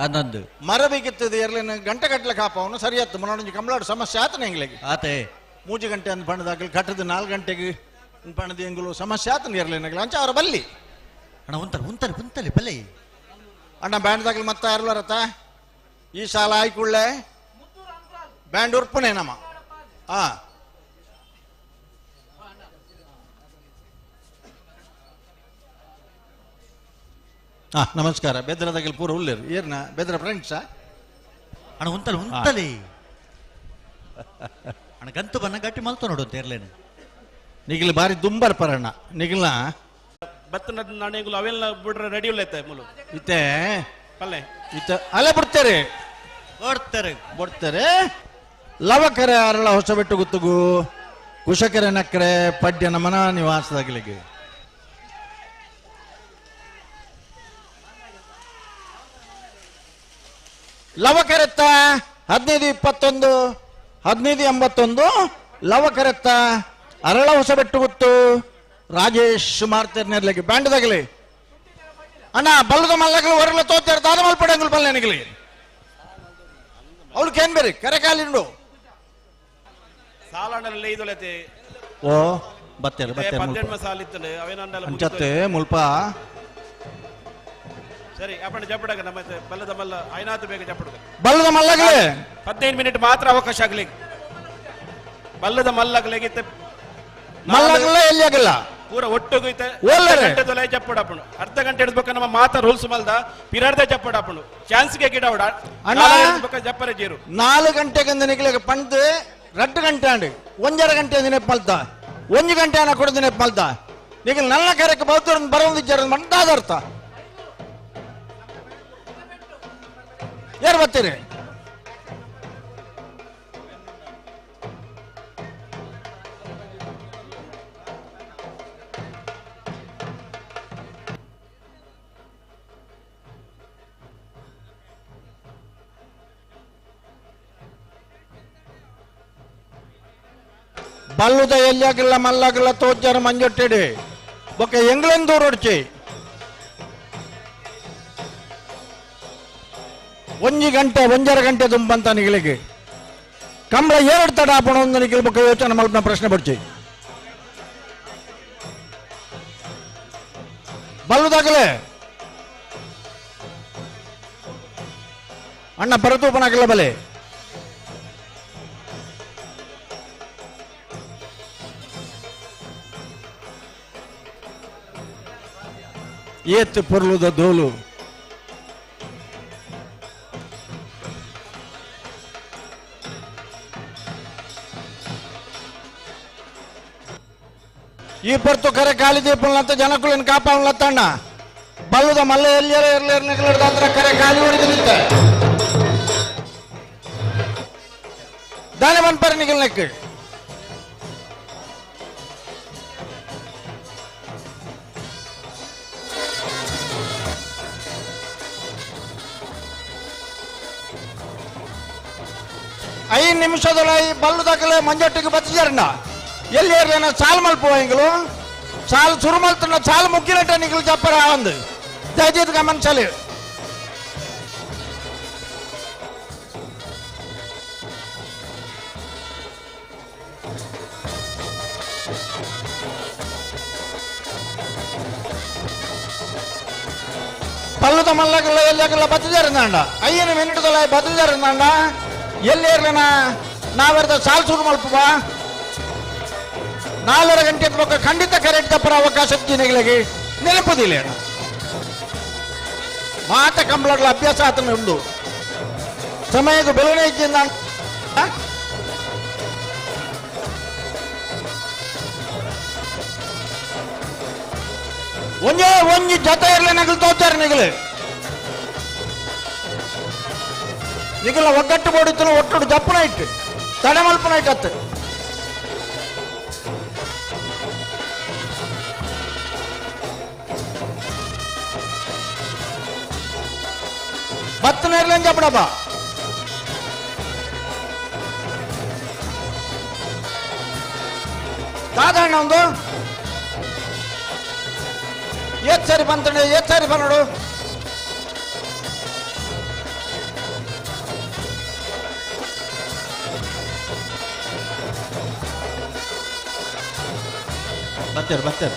ಅದೊಂದು
ಮರ ಬೇಕಿತ್ತದ ಎರ್ಲಿನ ಗಂಟೆ ಗಟ್ಟಲೆ ಕಾಪವನು ಸರಿಯಾತ್ತು ಮನೋರಂಜನೆ ಕಂಬಳಾಡು ಸಮಸ್ಯೆ ಆತನ ಎಂಗ್ಲಿಗೆ
ಆತೆ
ಮೂಜು ಗಂಟೆ ಅಂದ್ ಪಣ್ಣದಾಗಲಿ ಕಟ್ಟದ 4 ಗಂಟೆಗೆ ಪಣ್ಣದ ಎಂಗುಲು ಸಮಸ್ಯೆ ಆತನ ಎರ್ಲಿನ ಅಂಚ ಅವರ ಬಲ್ಲಿ
ಅಣ್ಣ ಉಂತಲೆ ಉಂತಲೆ ಉಂತಲೆ ಬಲ್ಲಿ
ಅಣ್ಣ ಬ್ಯಾಂಡ್ದಾಗಲಿ ಮತ್ತೆ ಯಾರು ಈ ಸಾಲ ಆಯ್ಕೊಳ್ಳೆ ಬ್ಯಾಂಡ್ ಉರ್ಪುನೇ ನಮ್ಮ ಹಾ ಹಾ ನಮಸ್ಕಾರ ಬೆದ್ರದಾಗಲಿ ಪೂರ ಉಳ್ಳೇರು ಏರ್ನ ಬೆದ್ರ ಫ್ರೆಂಡ್ಸಾ
ಅಣ್ಣ ಉಂತಲೆ ಉಂತಲೆ ಅಣ್ಣ ಗಂತು ಬನ್ನ ಗಟ್ಟಿ ಮಲ್ತ ನೋಡು ತೇರ್ಲೇನು
ನಿಗಿಲ್ ಬಾರಿ ದುಂಬರ್ ಪರಣ್ಣ ನಿಗಿಲ್ನ
ಬತ್ತನ ನಾಣೆಗಳು ಅವೆಲ್ಲ ಬಿಡ್ರೆ ರೆಡಿ ಇಲ್ಲ ಮುಲು
ಇತ್ತೆ
ಪಲ್ಲೆ
ಇತ್ತ ಅಲ್ಲೇ ಬಿಡ್ತಾರೆ
ಕೊಡ್ತಾರೆ
ಕೊಡ್ತಾರೆ ಲವಕರೆ ಅರಳ ಹೊಸಬೆಟ್ಟು ಗುತ್ತುಗು ಕುಶಕರೆ ನಕ್ಕರೆ ಪಡ್ಯ ನಮನ ನಿವಾಸದಾಗಲಿಗೆ ಲವಕರೆತ್ತ 1521 1581 ಲವಕರೆತ್ತ ಅರಳ ಹೊಸಬೆಟ್ಟು ಗುತ್ತು ರಾಜೇಶ್ ಮಾರ್ತೇರ್ನೆರ್ಲಿಗೆ ಬ್ಯಾಂಡ್ದಾಗಲಿ ಅಣ್ಣ ಬಲ್ಲದ ಮಲ್ಲಗಲು ಹೊರಲ ತೋತಾರೆ ದಾದ ಮಲ್ಪಡಂಗುಲು ಬಲ್ಲ ನನಗಲಿ ಅವಳು ಕೇನ್ ಬೇರೆ ಕರೆ ಕಾಲಿಂಡು
ಸಾಲಣ್ಣಲ್ಲಿ ಇದೊಲತೆ
ಓ ಬತ್ತೇರು ಬತ್ತೇರು
18 ಸಾಲ ಇತ್ತಂಡೆ ಅವೇನಂಡಲ
ಅಂಚತ್ತೆ ಮುಲ್ಪ
ಸರಿ ಅಪ್ಪಣ ಜಪ್ಪಡಗ ನಮ್ಮ ಬಲ್ಲದ ಮಲ್ಲ ಐನಾತು ಬೇಗ ಜಪ್ಪಡಗ
ಬಲ್ಲದ ಮಲ್ಲಗಲೇ
15 ಮಿನಿಟ್ ಮಾತ್ರ ಅವಕಾಶ ಆಗಲಿ ಬಲ್ಲದ ಮಲ್ಲಗಲಿಗೆ
ಮಲ್ಲಗಲೇ ಎಲ್ಲಿ ಆಗಲ್ಲ
ಪೂರ ಒಟ್ಟುಗು ಇತ್ತೆ ಗಂಟೆ ತೊಲೆ ಜಪ್ಪಡಪ್ಪಣು ಅರ್ಧ ಗಂಟೆ ಹಿಡಿದ್ಬೇಕು ನಮ್ಮ ಮಾತ ರೂಲ್ಸ್ ಮಲ್ದ ಪಿರಾರ್ದ ಜಪ್ಪಡಪ್ಪಣು ಚಾನ್ಸ್ಗೆ ಗಿಡ ಹೊಡ
ಅಣ್ಣ
ಜಪ್ಪರೆ ಜೀರು
4 ಗಂಟೆಗೆ ನಿಗಲಿಗೆ ಪಂದು 2 ಗಂಟೆ ಅಂಡು 1.5 ಗಂಟೆ ನೆನಪು ಮಲ್ತ 1 ಗಂಟೆ ಅನ್ನ ಕೊಡದು ನೆನಪು ಮಲ್ತ ನಿಗಲ್ ನನ್ನ ಕರೆಕ್ಕೆ ಬೌದ್ಧರನ್ನು ಬರೋದಿದ್ದಾರೆ ಮಂದಾದ ಅರ್ಥ ಯಾರು ಬರ್ತೀರಿ ಬಲ್ಲುದ ಎಲ್ಲಿಯಾಗಿಲ್ಲ ಮಲ್ಲಾಗಿಲ್ಲ ತೋಜಾರ ಮಂಜೊಟ್ಟಿಡಿ ಬೊಕ್ಕ ಎಂಗ್ಲೆಂದೂರು ಹೊಡ್ಚಿ ಒಂಜಿ ಗಂಟೆ ಒಂಜರ ಗಂಟೆ ದುಂಬಂತ ನಿಗಳಿಗೆ ಕಂಬಳ ಎರಡು ತಡ ಆಪಣ ಒಂದು ನಿಖಿಲ್ ಬೊಕ್ಕ ಯೋಚನೆ ಮಲ್ಪನ ಪ್ರಶ್ನೆ ಬಡ್ಚಿ ಬಲ್ಲುದಾಗಲೇ ಅಣ್ಣ ಪರತೂಪನಾಗಲ್ಲ ಬಲೆ ಏತ್ ಪೊರ್ಲುದ ದೋಲು ಈ ಪರ್ತು ಕರೆ ಖಾಲಿ ದೀಪಂತ ಜನಕುలను ಕಾಪಾಡಲತ್ತಣ್ಣ ಬಲ್ಲುದ ಮಲ್ಲ ಎಲ್ಲಿಯರ ಇರ್ಲಿ ಕರೆ ಖಾಲಿ ಹೊಡೆದು ನಿಂತ ದಾನೆ ಮನ್ಪರ ನಿಗಲ್ನಕ್ಕೆ ಐದು ನಿಮಿಷದೊಳಗೆ ಬಲ್ಲುದಾಗಲೇ ಮಂಜೊಟ್ಟಿಗೆ ಬತ್ತಿಜಾರಣ್ಣ ಎಲ್ಲಿ ಏರ್ಲೇನ ಸಾಲು ಮಲ್ಪುವ ಸಾಲು ಸುರು ಮಲ್ತನ ಸಾಲು ಮುಗ್ಗಿನಟ್ಟ ನಿಗಲು ಚಪ್ಪರ ಒಂದು ದಯచేసి గమనించాలి. పల్లుత మల్లకల్ల ఎల్లకల్ల బతులు జరుగుందండ ఐదు మినిట్ల బతులు జరుగుందండ ಎಲ್ಲಿ ನಾವೆರ್ದ ಸಾಲು ಸುರು ಮಲ್ಪುವ ನಾಲ್ವರ ಗಂಟೆ ಬೊಕ್ಕ ಖಂಡಿತ ಕರೆಕ್ಟ್ ತಪ್ಪರ ಅವಕಾಶ ಜಿನೆಗಳಿಗೆ ನೆನಪುದಿಲ್ಲ ಮಾತ ಕಂಬಳಗಳ ಅಭ್ಯಾಸ ಆತನ ಉಂಡು ಸಮಯಕ್ಕೆ ಬೆಲನೆ ಇದ್ದಿಂದ ಒಂಜೇ ಒಂಜಿ ಜೊತೆ ಇರಲಿ ನಗಲು ತೋಚಾರ ನಿಗಲು ನಿಗಲ ಒಗ್ಗಟ್ಟು ಬೋಡಿತ್ತು ಒಟ್ಟು ಜಪ್ಪುನ ಇಟ್ಟು ತಡೆಮಲ್ಪನ ಇಟ್ಟತ್ತು ಬತ್ತನ ಇರ್ಲಿ ಜಪ್ಪಡಪ್ಪ ದಾದಣ್ಣ ಒಂದು ಏತ್ ಸರಿ ಬಂತಣ್ಣ ಏತ್ ಸರಿ ಬಂದೋಡು
ಬರ್ತಾರೆ ಬರ್ತಾರೆ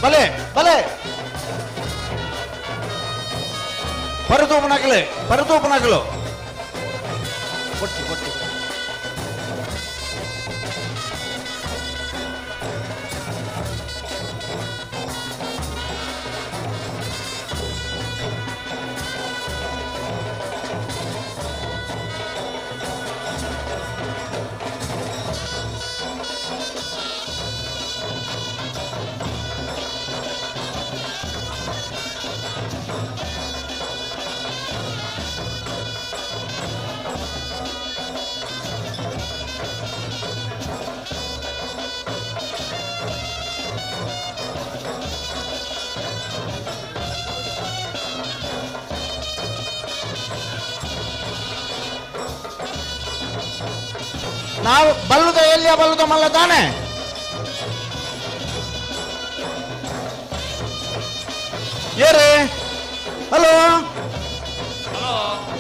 ಬಲೆ ಬಲೆ ಪರತೂಪನಾಗಲೇ ಪರತೂಪನಾಗಲು ಕೊಟ್ಟು ಕೊಟ್ಟು ನಾವು ಬಲ್ಲುದ ಎಲ್ಲಿಯ ಬಲ್ಲುದ ಮಲ್ಲ ತಾನೆ ಏರಿ ಹಲೋ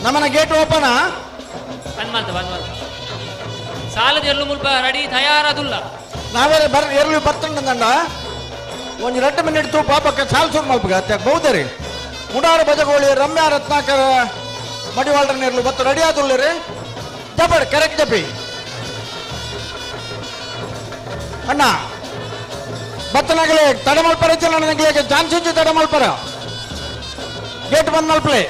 ನಮ್ಮನ ಗೇಟ್ ಓಪನಾ
ಬಂದ್ ಮಾಡ್ತ ಬಂದ್ ಮಾಡ್ತ ಸಾಲದ ಎರ್ಲು ಮುಲ್ಪ ರೆಡಿ ತಯಾರದುಲ್ಲ
ನಾವೇ ಬರ್ ಎರ್ಲು ಬರ್ತಂಡ ಒಂದು 2 ಮಿನಿಟ್ ತೂ ಪಾಪಕ್ಕೆ ಸಾಲು ಸುರು ಮಲ್ಪಗ ಅತ್ತೆ ಬಹುದರಿ ಮುಡಾರ ಬಜಗೋಳಿ ರಮ್ಯಾ ರತ್ನಾಕರ ಮಡಿವಾಳ್ರನ್ನ ಇರ್ಲು ಬತ್ತು ರೆಡಿ ಆದುಲ್ಲ ರೀ ಜಪಡ್ ಕರೆಕ್ಟ್ ಜಪಿ ಅಣ್ಣ ಬತ್ತನಾಗಲೇ ತಡೆ ಮಲ್ಪರ ನನಗೆ ಚಾನ್ಸ್ ಇದ್ದು ತಡೆ ಮಲ್ಪರ ಗೇಟ್ ಬಂದ್ ಮಲ್ಪಲೆ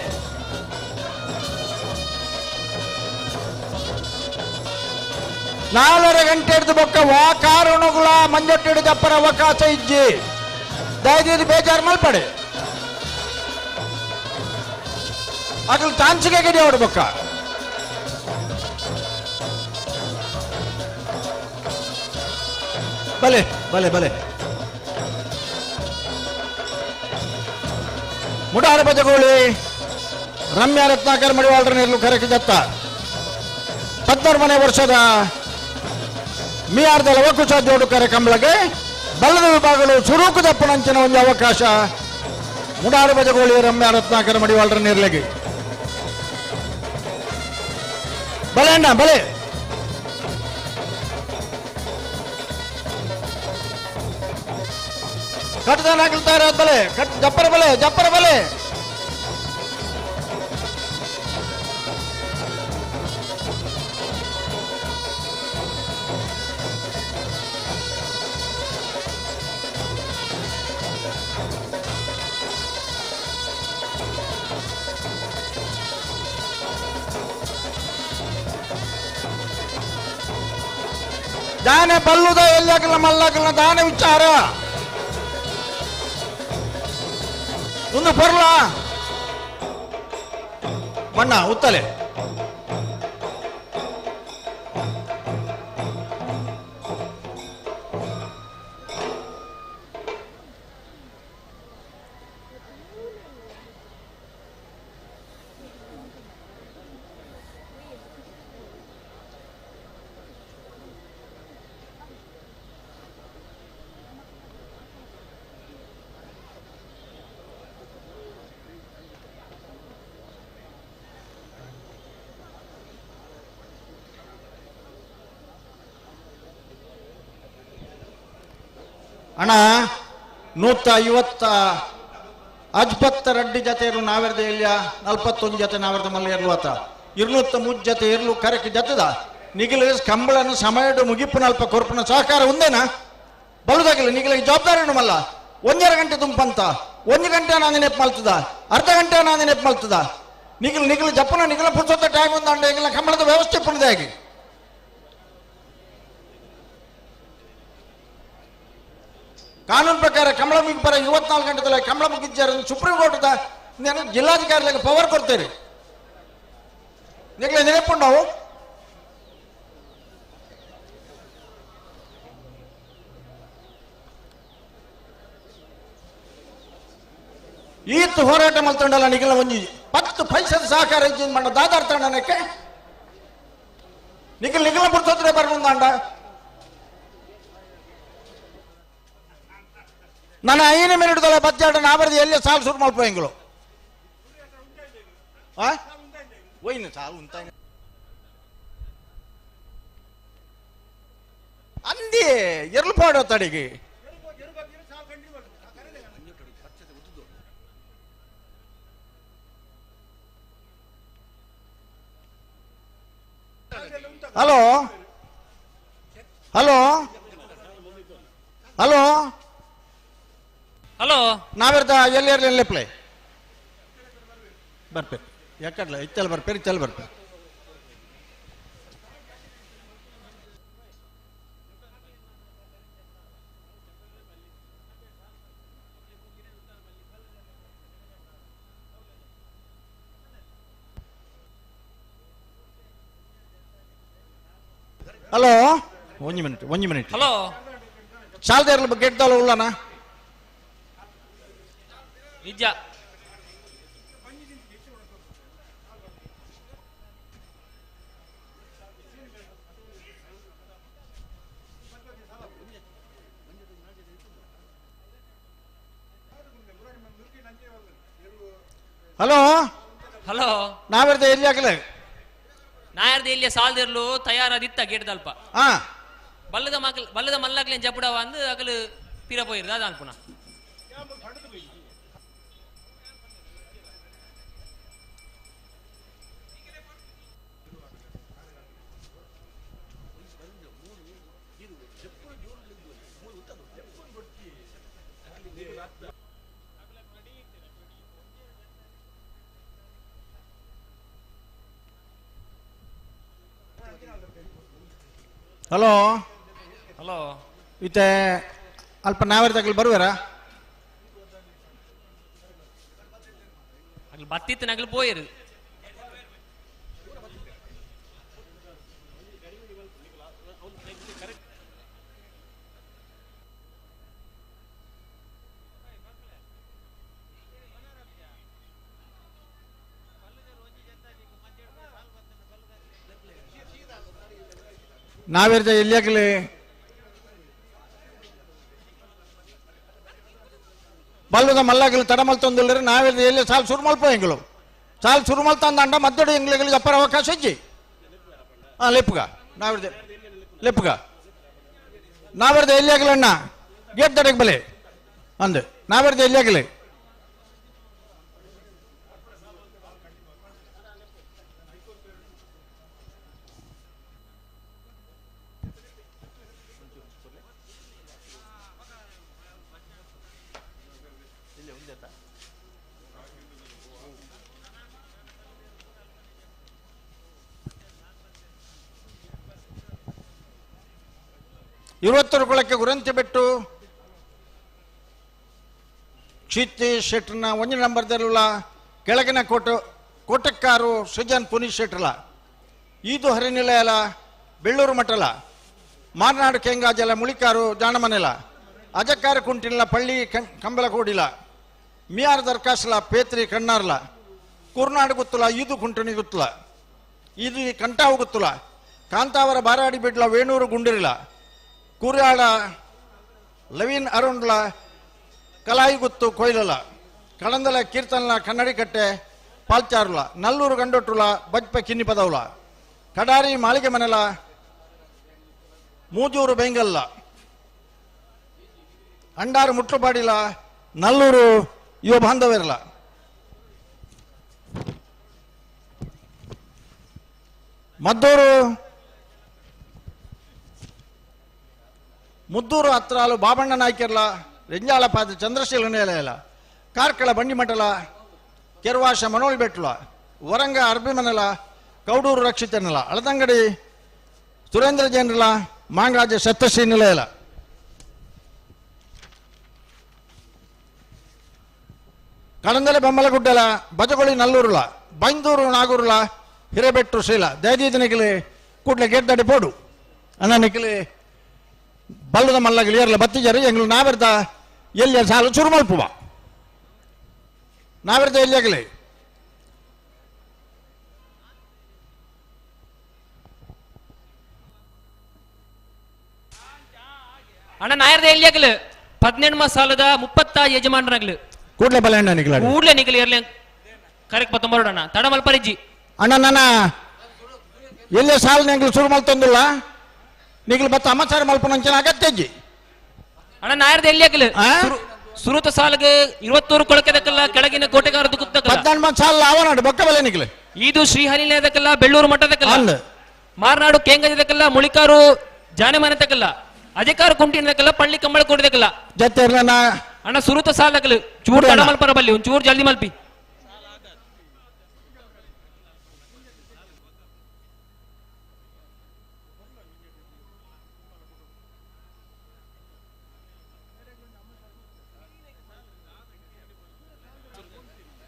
ನಾಲ್ವರೆ ಗಂಟೆ ಹಿಡಿದು ಬೊಕ್ಕ ವಾ ಕಾರಣಗಳ ಮಂಜೊಟ್ಟು ಹಿಡಿದಪ್ಪರ ಅವಕಾಶ ಇಜ್ಜಿ ದಯದೀದು ಬೇಜಾರು ಮಲ್ಪಡೆ ಅಗಲು ಚಾನ್ಸ್ಗೆ ಗಡಿ ಅವಡು ಬೊಕ್ಕ ಬಲೆ ಬಲೆ ಬಲೆ ಮುಡಾರ ಬಜಗೋಳಿ ರಮ್ಯಾ ರತ್ನಾಕರ್ ಮಡಿವಾಳರ ನೆರಳು ಕರೆಕ್ಕೆ ಜತ್ತ 14ನೇ ವರ್ಷದ ಮಿಯಾರ್ದ ಲವಕುಶ ಜೋಡು ಕರೆ ಕಂಬಳಗೆ ಬಲ್ಲದ ವಿಭಾಗಗಳು ಸುರೂಕು ದಪ್ಪನಂಚಿನ ಒಂದು ಅವಕಾಶ ಮುಡಾರ ಬಜಗೋಳಿ ರಮ್ಯಾ ರತ್ನಾಕರ್ ಮಡಿವಾಳರ ನೆರಳಿಗೆ. ಬಲೆ ಅಣ್ಣ ಬಲೆ. ಕಟ್ಟದಾನ ಹಾಕಲ್ತಾರೆ ಬಲೆ ಕಟ್ ಜಪ್ಪರ ಬಲೆ ಜಪ್ಪರ ಬಲೆ. ದಾನೆ ಬಲ್ಲುದ ಎಲ್ಲಿ ಮಲ್ಲಾಗಲ್ಲ ದಾನೆ ವಿಚಾರ ಒಂದು ಬರ್ಲ ಬಣ್ಣ ಉತ್ತಲೆ ಅಣ್ಣ 150 ಅಜ್ಪತ್ತ ಜತೆ ಇರು ನಾವೆರ್ದ ಎಲ್ಲಿಯ 41 ಜತೆ ನಾವೆರ್ದ ಮಲ್ಲ ಇರ್ಲು ಆತ 203 ಜತೆ ಇರ್ಲು ಕರೆಕ್ಟ್ ಜತೆದ ನಿಗಿಲ ಕಂಬಳನ್ನು ಸಮಯಡು ಮುಗಿಪು ನಲ್ಪ ಕೊರ್ಪುನ ಸಹಕಾರ ಒಂದೇನಾ ಬಲುದಾಗಿಲ್ಲ ನಿಗಿಲ ಜವಾಬ್ದಾರಿ ಮಲ್ಲ 1.5 ಗಂಟೆ ತುಂಪಂತ 1 ಗಂಟೆ ನಾನು ನೆನಪು ಮಲ್ತದ ಅರ್ಧ ಗಂಟೆ ನಾನು ನೆನಪು ಮಲ್ತದ ನಿಗಿಲ್ ನಿಗಿಲ ಜಪ್ಪನ ನಿಗಿಲ ಪುರ್ಸೊತ್ತ ಟೈಮ್ ಒಂದಂಡ ಎಂಗಿಲ ಕಂಬಳದ ವ್ಯವಸ್ಥೆ ಪುನದಾಗಿ ಕಾನೂನು ಪ್ರಕಾರ ಕಮಲ ಮುಗಿಪರ 24 ಗಂಟೆದಲ್ಲ ಕಮಲ ಮುಗಿದ್ದಾರೆ ಸುಪ್ರೀಂ ಕೋರ್ಟ್ ಜಿಲ್ಲಾಧಿಕಾರಿಗಳಿಗೆ ಪವರ್ ಕೊಡ್ತೇನೆ ನಿಗಲೇ ನೆನಪುಂಡವು ಈತ್ ಹೋರಾಟ ಮಲ್ತೊಂಡಲ್ಲ ನಿಗಲ ಒಂಜಿ 10 ಪೈಸದ ಸಹಕಾರ ಇಜ್ಜಿಂದ ಮಂಡ ದಾದಾರ್ ತಂಡನಕ್ಕೆ ನಿಗಲ್ ನಿಗಲ ಬಿಡ್ತೋದ್ರೆ ಬರ್ಬಂದಾಂಡ ನಾನು 5 ಮಿನಿಟ್ದಲ್ಲ ಬಜ್ಜಾಟ ನಾವರ್ದು ಎಲ್ಲಿ ಸಾಲು ಶುರು ಮಲ್ಪ ಎಂಗಳು ಒಯ್ನ ಸಾಲು ಉಂತ ಅಂದಿ ಎರ್ಲು ಪಾಡೋ ತಡಿಗೆ ಹಲೋ ಹಲೋ ಹಲೋ ಹಲೋ ನಾವೆರ್ದ ಎಲ್ಲಿ ಎರ್ಲಿ ಎಲ್ಲಿ ಪ್ಲೇ ಬರ್ಪೆ ಯಾಕಡ್ಲ ಇತ್ತಲ್ಲಿ ಬರ್ಪೇರಿ ಇತ್ತಲ್ಲಿ ಬರ್ಪೆ ಹಲೋ ಒಂಜಿ ಮಿನಿಟ್ ಒಂಜಿ ಮಿನಿಟ್
ಹಲೋ
ಶಾಲ್ದೇರ್ಲ ಗೆಡ್ದಾಲ ಉಳ್ಳನ
ನಿಜ
ಹಲೋ
ಹಲೋ
ನಾವೆರ್ದ ಎಲ್ಲಿ ಹಾಕಲ
ನಾಯರ್ದ ಇಲ್ಲಿ ಸಾಲ್ದಿರ್ಲು ತಯಾರಾದಿತ್ತ ಗೇಟ್ದಲ್ಪ
ಹಾ
ಬಲ್ಲದ ಮಕ್ಕಳು ಬಲ್ಲದ ಮಲ್ಲಗ್ಲೇನ್ ಜಪುಡವ ಅಂದು ಅಗಲು ಪಿರ ಪೋಯಿರ್ದ ಅದ ಅನ್ಪುನ
ಹಲೋ
ಹಲೋ
ಇತ್ತೆ ಅಲ್ಪ ನಾವೆರ್ದಾಗಲಿ ಬರುವೆರಾ
ಅಗಲು ಬತ್ತಿತ್ತು ನಗಲು ಪೋಯಿರು
ನಾವೇರ್ದ ಎಲ್ಲಿಯಾಗಲಿ ಬಲ್ಲದ ಮಲ್ಲಾಗಲಿ ತಡ ಮಲ್ತೊಂದಿಲ್ಲರೆ ನಾವೇರ್ದ ಎಲ್ಲಿ ಸಾಲು ಸುರು ಮಲ್ಪ ಎಂಗಳು ಸಾಲು ಸುರು ಮಲ್ತಂದ ಅಂಡ ಮದ್ದಡು ಎಂಗ್ಲಿಗೆ ಅಪ್ಪರ ಅವಕಾಶ ಇಜ್ಜಿ. ಹಾಂ ಲೆಪ್ಪುಗ ನಾವೇರ್ದ ಲೆಪ್ಪುಗ ನಾವೇರ್ದ ಎಲ್ಲಿಯಾಗಲಿ ಅಣ್ಣ ಗೇಟ್ ದಡಕ್ಕೆ ಬಲೆ ಅಂದೆ ನಾವೇರ್ದ ಎಲ್ಲಿಯಾಗಲಿ. ಇವತ್ತರ ಕುಳಕ್ಕೆ ಗುರಂತಿ ಬಿಟ್ಟು ಕ್ಷಿತಿ ಶೆಟ್ರನ 1 ನಂಬರ್ದಲ್ಲ ಕೆಳಗಿನ ಕೋಟಕ್ಕಾರು ಸೃಜನ್ ಪುನೀತ್ ಶೆಟ್ರಲ ಈದು ಹರಿನಿಲಯಲ ಬೆಳ್ಳೂರು ಮಠಲ ಮಾರ್ನಾಡು ಕೆಂಗಾಜಲ ಮುಳಿಕಾರು ಜಾಣಮನೆಲ ಅಜಕ್ಕಾರ ಕುಂಟಿನ ಪಳ್ಳಿ ಕಂಬಲಕೋಡಿಲ ಮಿಯಾರ್ ದರ್ಕಾಸ್ಲ ಪೇತ್ರಿ ಕಣ್ಣಾರ್ಲ ಕುರ್ನಾಡು ಗುತ್ತಲ ಈದು ಕುಂಟನಿ ಗುತ್ತಲ ಈದು ಕಂಟಾವು ಗುತ್ತಲ ಕಾಂತಾವರ ಬಾರಾಡಿ ಬಿಡ್ಲ ವೇಣೂರು ಗುಂಡಿರಿಲ ಕುರ್ಯಾಳ ಲವೀನ್ ಅರುಣ್ಲ ಕಲಾಯಿ ಗುತ್ತು ಕೊಯ್ಲಲ ಕಳಂದಲ ಕೀರ್ತನ್ಲ ಕನ್ನಡಿಕಟ್ಟೆ ಪಾಲ್ಚಾರುಲ ನಲ್ಲೂರು ಗಂಡೊಟ್ಟುಲ ಬಜ್ಪ ಕಿನ್ನಿ ಪದವುಲ ಕಡಾರಿ ಮಾಳಿಗೆ ಮನೆಲ ಮೂಜೂರು ಬೆಂಗಲ್ಲ ಅಂಡಾರು ಮುಟ್ಲುಪಾಡಿಲ ನಲ್ಲೂರು ಯುವ ಬಾಂಧವ್ಯರಲ. ಮದ್ದೂರು ಮುದ್ದೂರು ಹತ್ರಾಲು ಬಾಬಣ್ಣ ನಾಯ್ಕರ್ಲ ರೆಂಜಾಳಪಾದ ಚಂದ್ರಶೀಲ ನೇಲಯಲ ಕಾರ್ಕಳ ಬಂಡಿಮಠಲ ಕೆರ್ವಾಶ ಮನೋಳಿ ಬೆಟ್ಲ ವರಂಗ ಅರ್ಬಿಮನಲ ಕೌಡೂರು ರಕ್ಷಿತನಲ ಅಳದಂಗಡಿ ಸುರೇಂದ್ರ ಜೈನಲ ಮಾಂಗಾಜ ಸಪ್ತಶ್ರೀ ನಿಲಯಲ. ಕಡಂದಲೆ ಬೊಮ್ಮಲಗುಡ್ಡಲ ಬಜಗೊಳಿ ನಲ್ಲೂರುಲ ಬೈಂದೂರು ನಾಗೂರುಲ ಹಿರೇಬೆಟ್ಟು ಶ್ರೀಲ ದಯದೀದನಿಗಲಿ ಕೂಡ್ಲೆ ಗೇಟ್ ಪೋಡು ಅಣ್ಣ ನಿಖಲಿ ಬಲ್ಲದ ಮಲ್ಲಗಲಿ ಏರ್ಲ ಬತ್ತಿಜರು ಎಂಗ್ಲು ನಾವೆರ್ದ ಎಲ್ಲಿಯ ಸಾಲು ಚುರು ಮಲ್ಪುವ ನಾವೆರ್ದ ಎಲ್ಲಿಯಾಗಲಿ.
ಅಣ್ಣ ನಾಯರ್ದ ಎಲ್ಲಿಯಾಗಲು 18 ಸಾಲದ 36 ಯಜಮಾನರಾಗ್ಲು
ಕೂಡ್ಲೆ ಬಲ ಅಣ್ಣ ನಿಖಲ
ಕೂಡ್ಲೆ ನಿಖಲ ಇರ್ಲಿ ಕರೆಕ್ಟ್ 19 ಅಣ್ಣ ತಡ ಮಲ್ಪರಿಜ್ಜಿ
ಅಣ್ಣ ನನ್ನ ಎಲ್ಲೇ ಸಾಲು ಎಂಗ್ಲು ಚುರು ಮಲ್ತೊಂದಿಲ್ಲ ನಿಗ್ಲು ಬತ್ತ ಅಮಚಾರ ಮಲ್ಪನಂಚಿನ ಅಗತ್ಯಜ್ಜಿ.
ಅಣ್ಣ ನಾಯರ್ದ ಎಲ್ಲಿ ಹಾಕಲು ಸುರುತ ಸಾಲಗೆ 21 ಕೊಳಕೆದಕ್ಕಲ್ಲ ಕೆಳಗಿನ ಕೋಟೆಗಾರದ್ದು ಗುತ್ತಕಲ್ಲ
18 ಸಾಲ ಅವನಾಡು ಬೊಕ್ಕ ಬಲೆ ನಿಗ್ಲು
ಇದು ಶ್ರೀಹರಿಲಯದಕ್ಕಲ್ಲ ಬೆಳ್ಳೂರು ಮಠದಕ್ಕಲ್ಲ ಮಾರ್ನಾಡು ಕೇಂಗಜದಕ್ಕಲ್ಲ ಮುಳಿಕಾರು ಜಾನೆಮನೆತಕ್ಕಲ್ಲ ಅಜಕಾರು ಕುಂಟಿನದಕ್ಕಲ್ಲ ಪಳ್ಳಿ ಕಂಬಳ ಕೂಡಿದಕ್ಕಲ್ಲ
ಜೊತೆ
ಅಣ್ಣ ಸುರುತ ಸಾಲಕಲು ಚೂರು ತಡ ಮಲ್ಪರ ಬಲ್ಲಿ ಒಂಚೂರು ಜಲ್ದಿ ಮಲ್ಪಿ.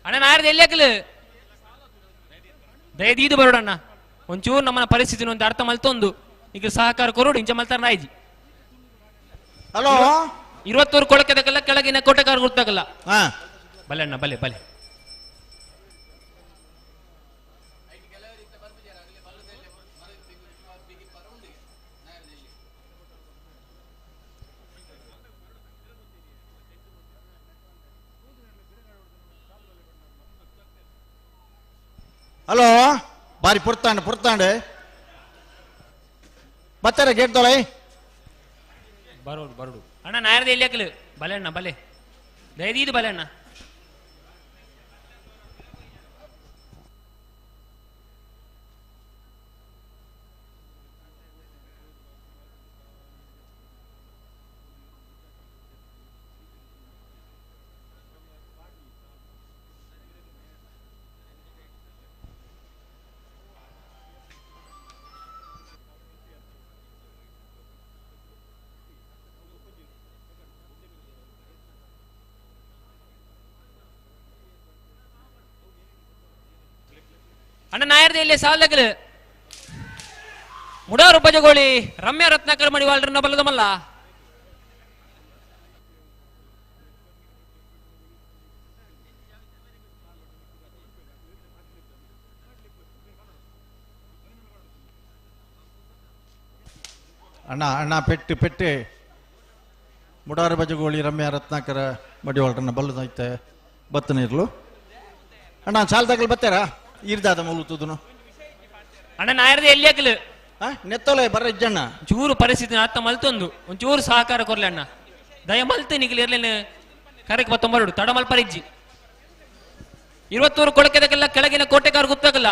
ಅಣ್ಣ ನಾಯರ್ದ ಎಲ್ಲಿ ಹಾಕಲು ದಯದೀದು ಬರೋಡಣ್ಣ ಒಂಚೂರು ನಮ್ಮನ ಪರಿಸ್ಥಿತಿ ಒಂದು ಅರ್ಥ ಮಲ್ತೊಂದು ಈಗ ಸಹಕಾರ ಕೊರೋಡು ಇಂಚ ಮಲ್ತಾರ ನಾಯಿಜಿ.
ಹಲೋ
21 ಕೊಳಕೆದಕ್ಕಲ್ಲ ಕೆಳಗಿನ ಕೋಟೆಕಾರ ಗುರ್ತಾಗಲ್ಲ. ಬಲೆ ಅಣ್ಣ ಬಲೆ ಬಲೆ.
ಹಲೋ ಬಾರಿ ಪುರ್ತಾಂಡು ಪುರ್ತಾಂಡು ಬತ್ತಾರೆ ಗೇಟ್ ತೊಳೆ
ಬರೋಡು ಬರೋಡು ಅಣ್ಣ ನಾಯರ್ದ ಎಲ್ಲಿ ಹಾಕಲು ಬಲೆ ಅಣ್ಣ ಬಲೆ ದಯದೀದು ಬಲೆ ಅಣ್ಣ. ಅಣ್ಣ ನಾಯರ್ದ ಇಲ್ಲಿ ಸಾಲಗಲು ಮುಡಾರು ಬಜಗೋಳಿ ರಮ್ಯಾ ರತ್ನಾಕರ್ ಮಡಿವಾಳ್ರನ್ನ ಬಲ್ಲದಮಲ್ಲ.
ಅಣ್ಣ ಅಣ್ಣ ಪೆಟ್ಟು ಪೆಟ್ಟೆ ಮುಡಾರ ಬಜಗೋಳಿ ರಮ್ಯಾ ರತ್ನಾಕರ ಮಡಿವಾಳ್ರನ್ನ ಬಲ್ಲದೈತೆ ಬತ್ತನಿರ್ಲು ಅಣ್ಣ ಸಾಲದಾಗಲು ಬತ್ತಾರಾ ಇರ್ದಾದ ಮೂಲುತ್ತದನು
ಅಣ್ಣ ನಾಯರ್ದ ಎಲ್ಲಿ ಹಾಕಲು
ನೆತ್ತೊಲೆ ಬರ ಇಜ್ಜಣ್ಣ
ಚೂರು ಪರಿಸ್ಥಿತಿ ಅತ್ತ ಮಲ್ತೊಂದು ಒಂಚೂರು ಸಹಕಾರ ಕೊರ್ಲೆ ಅಣ್ಣ ದಯ ಮಲ್ತು ನಿಗಲಿ ಇರ್ಲೇನು ಕರೆಕ್ ಬತ್ತೊಂಬರಡು ತಡ ಮಲ್ಪರಿಜ್ಜಿ 21 ಕೊಳಕೆದಕ್ಕೆಲ್ಲ ಕೆಳಗಿನ ಕೋಟೆಕಾರು ಗುತ್ತಕಲ್ಲ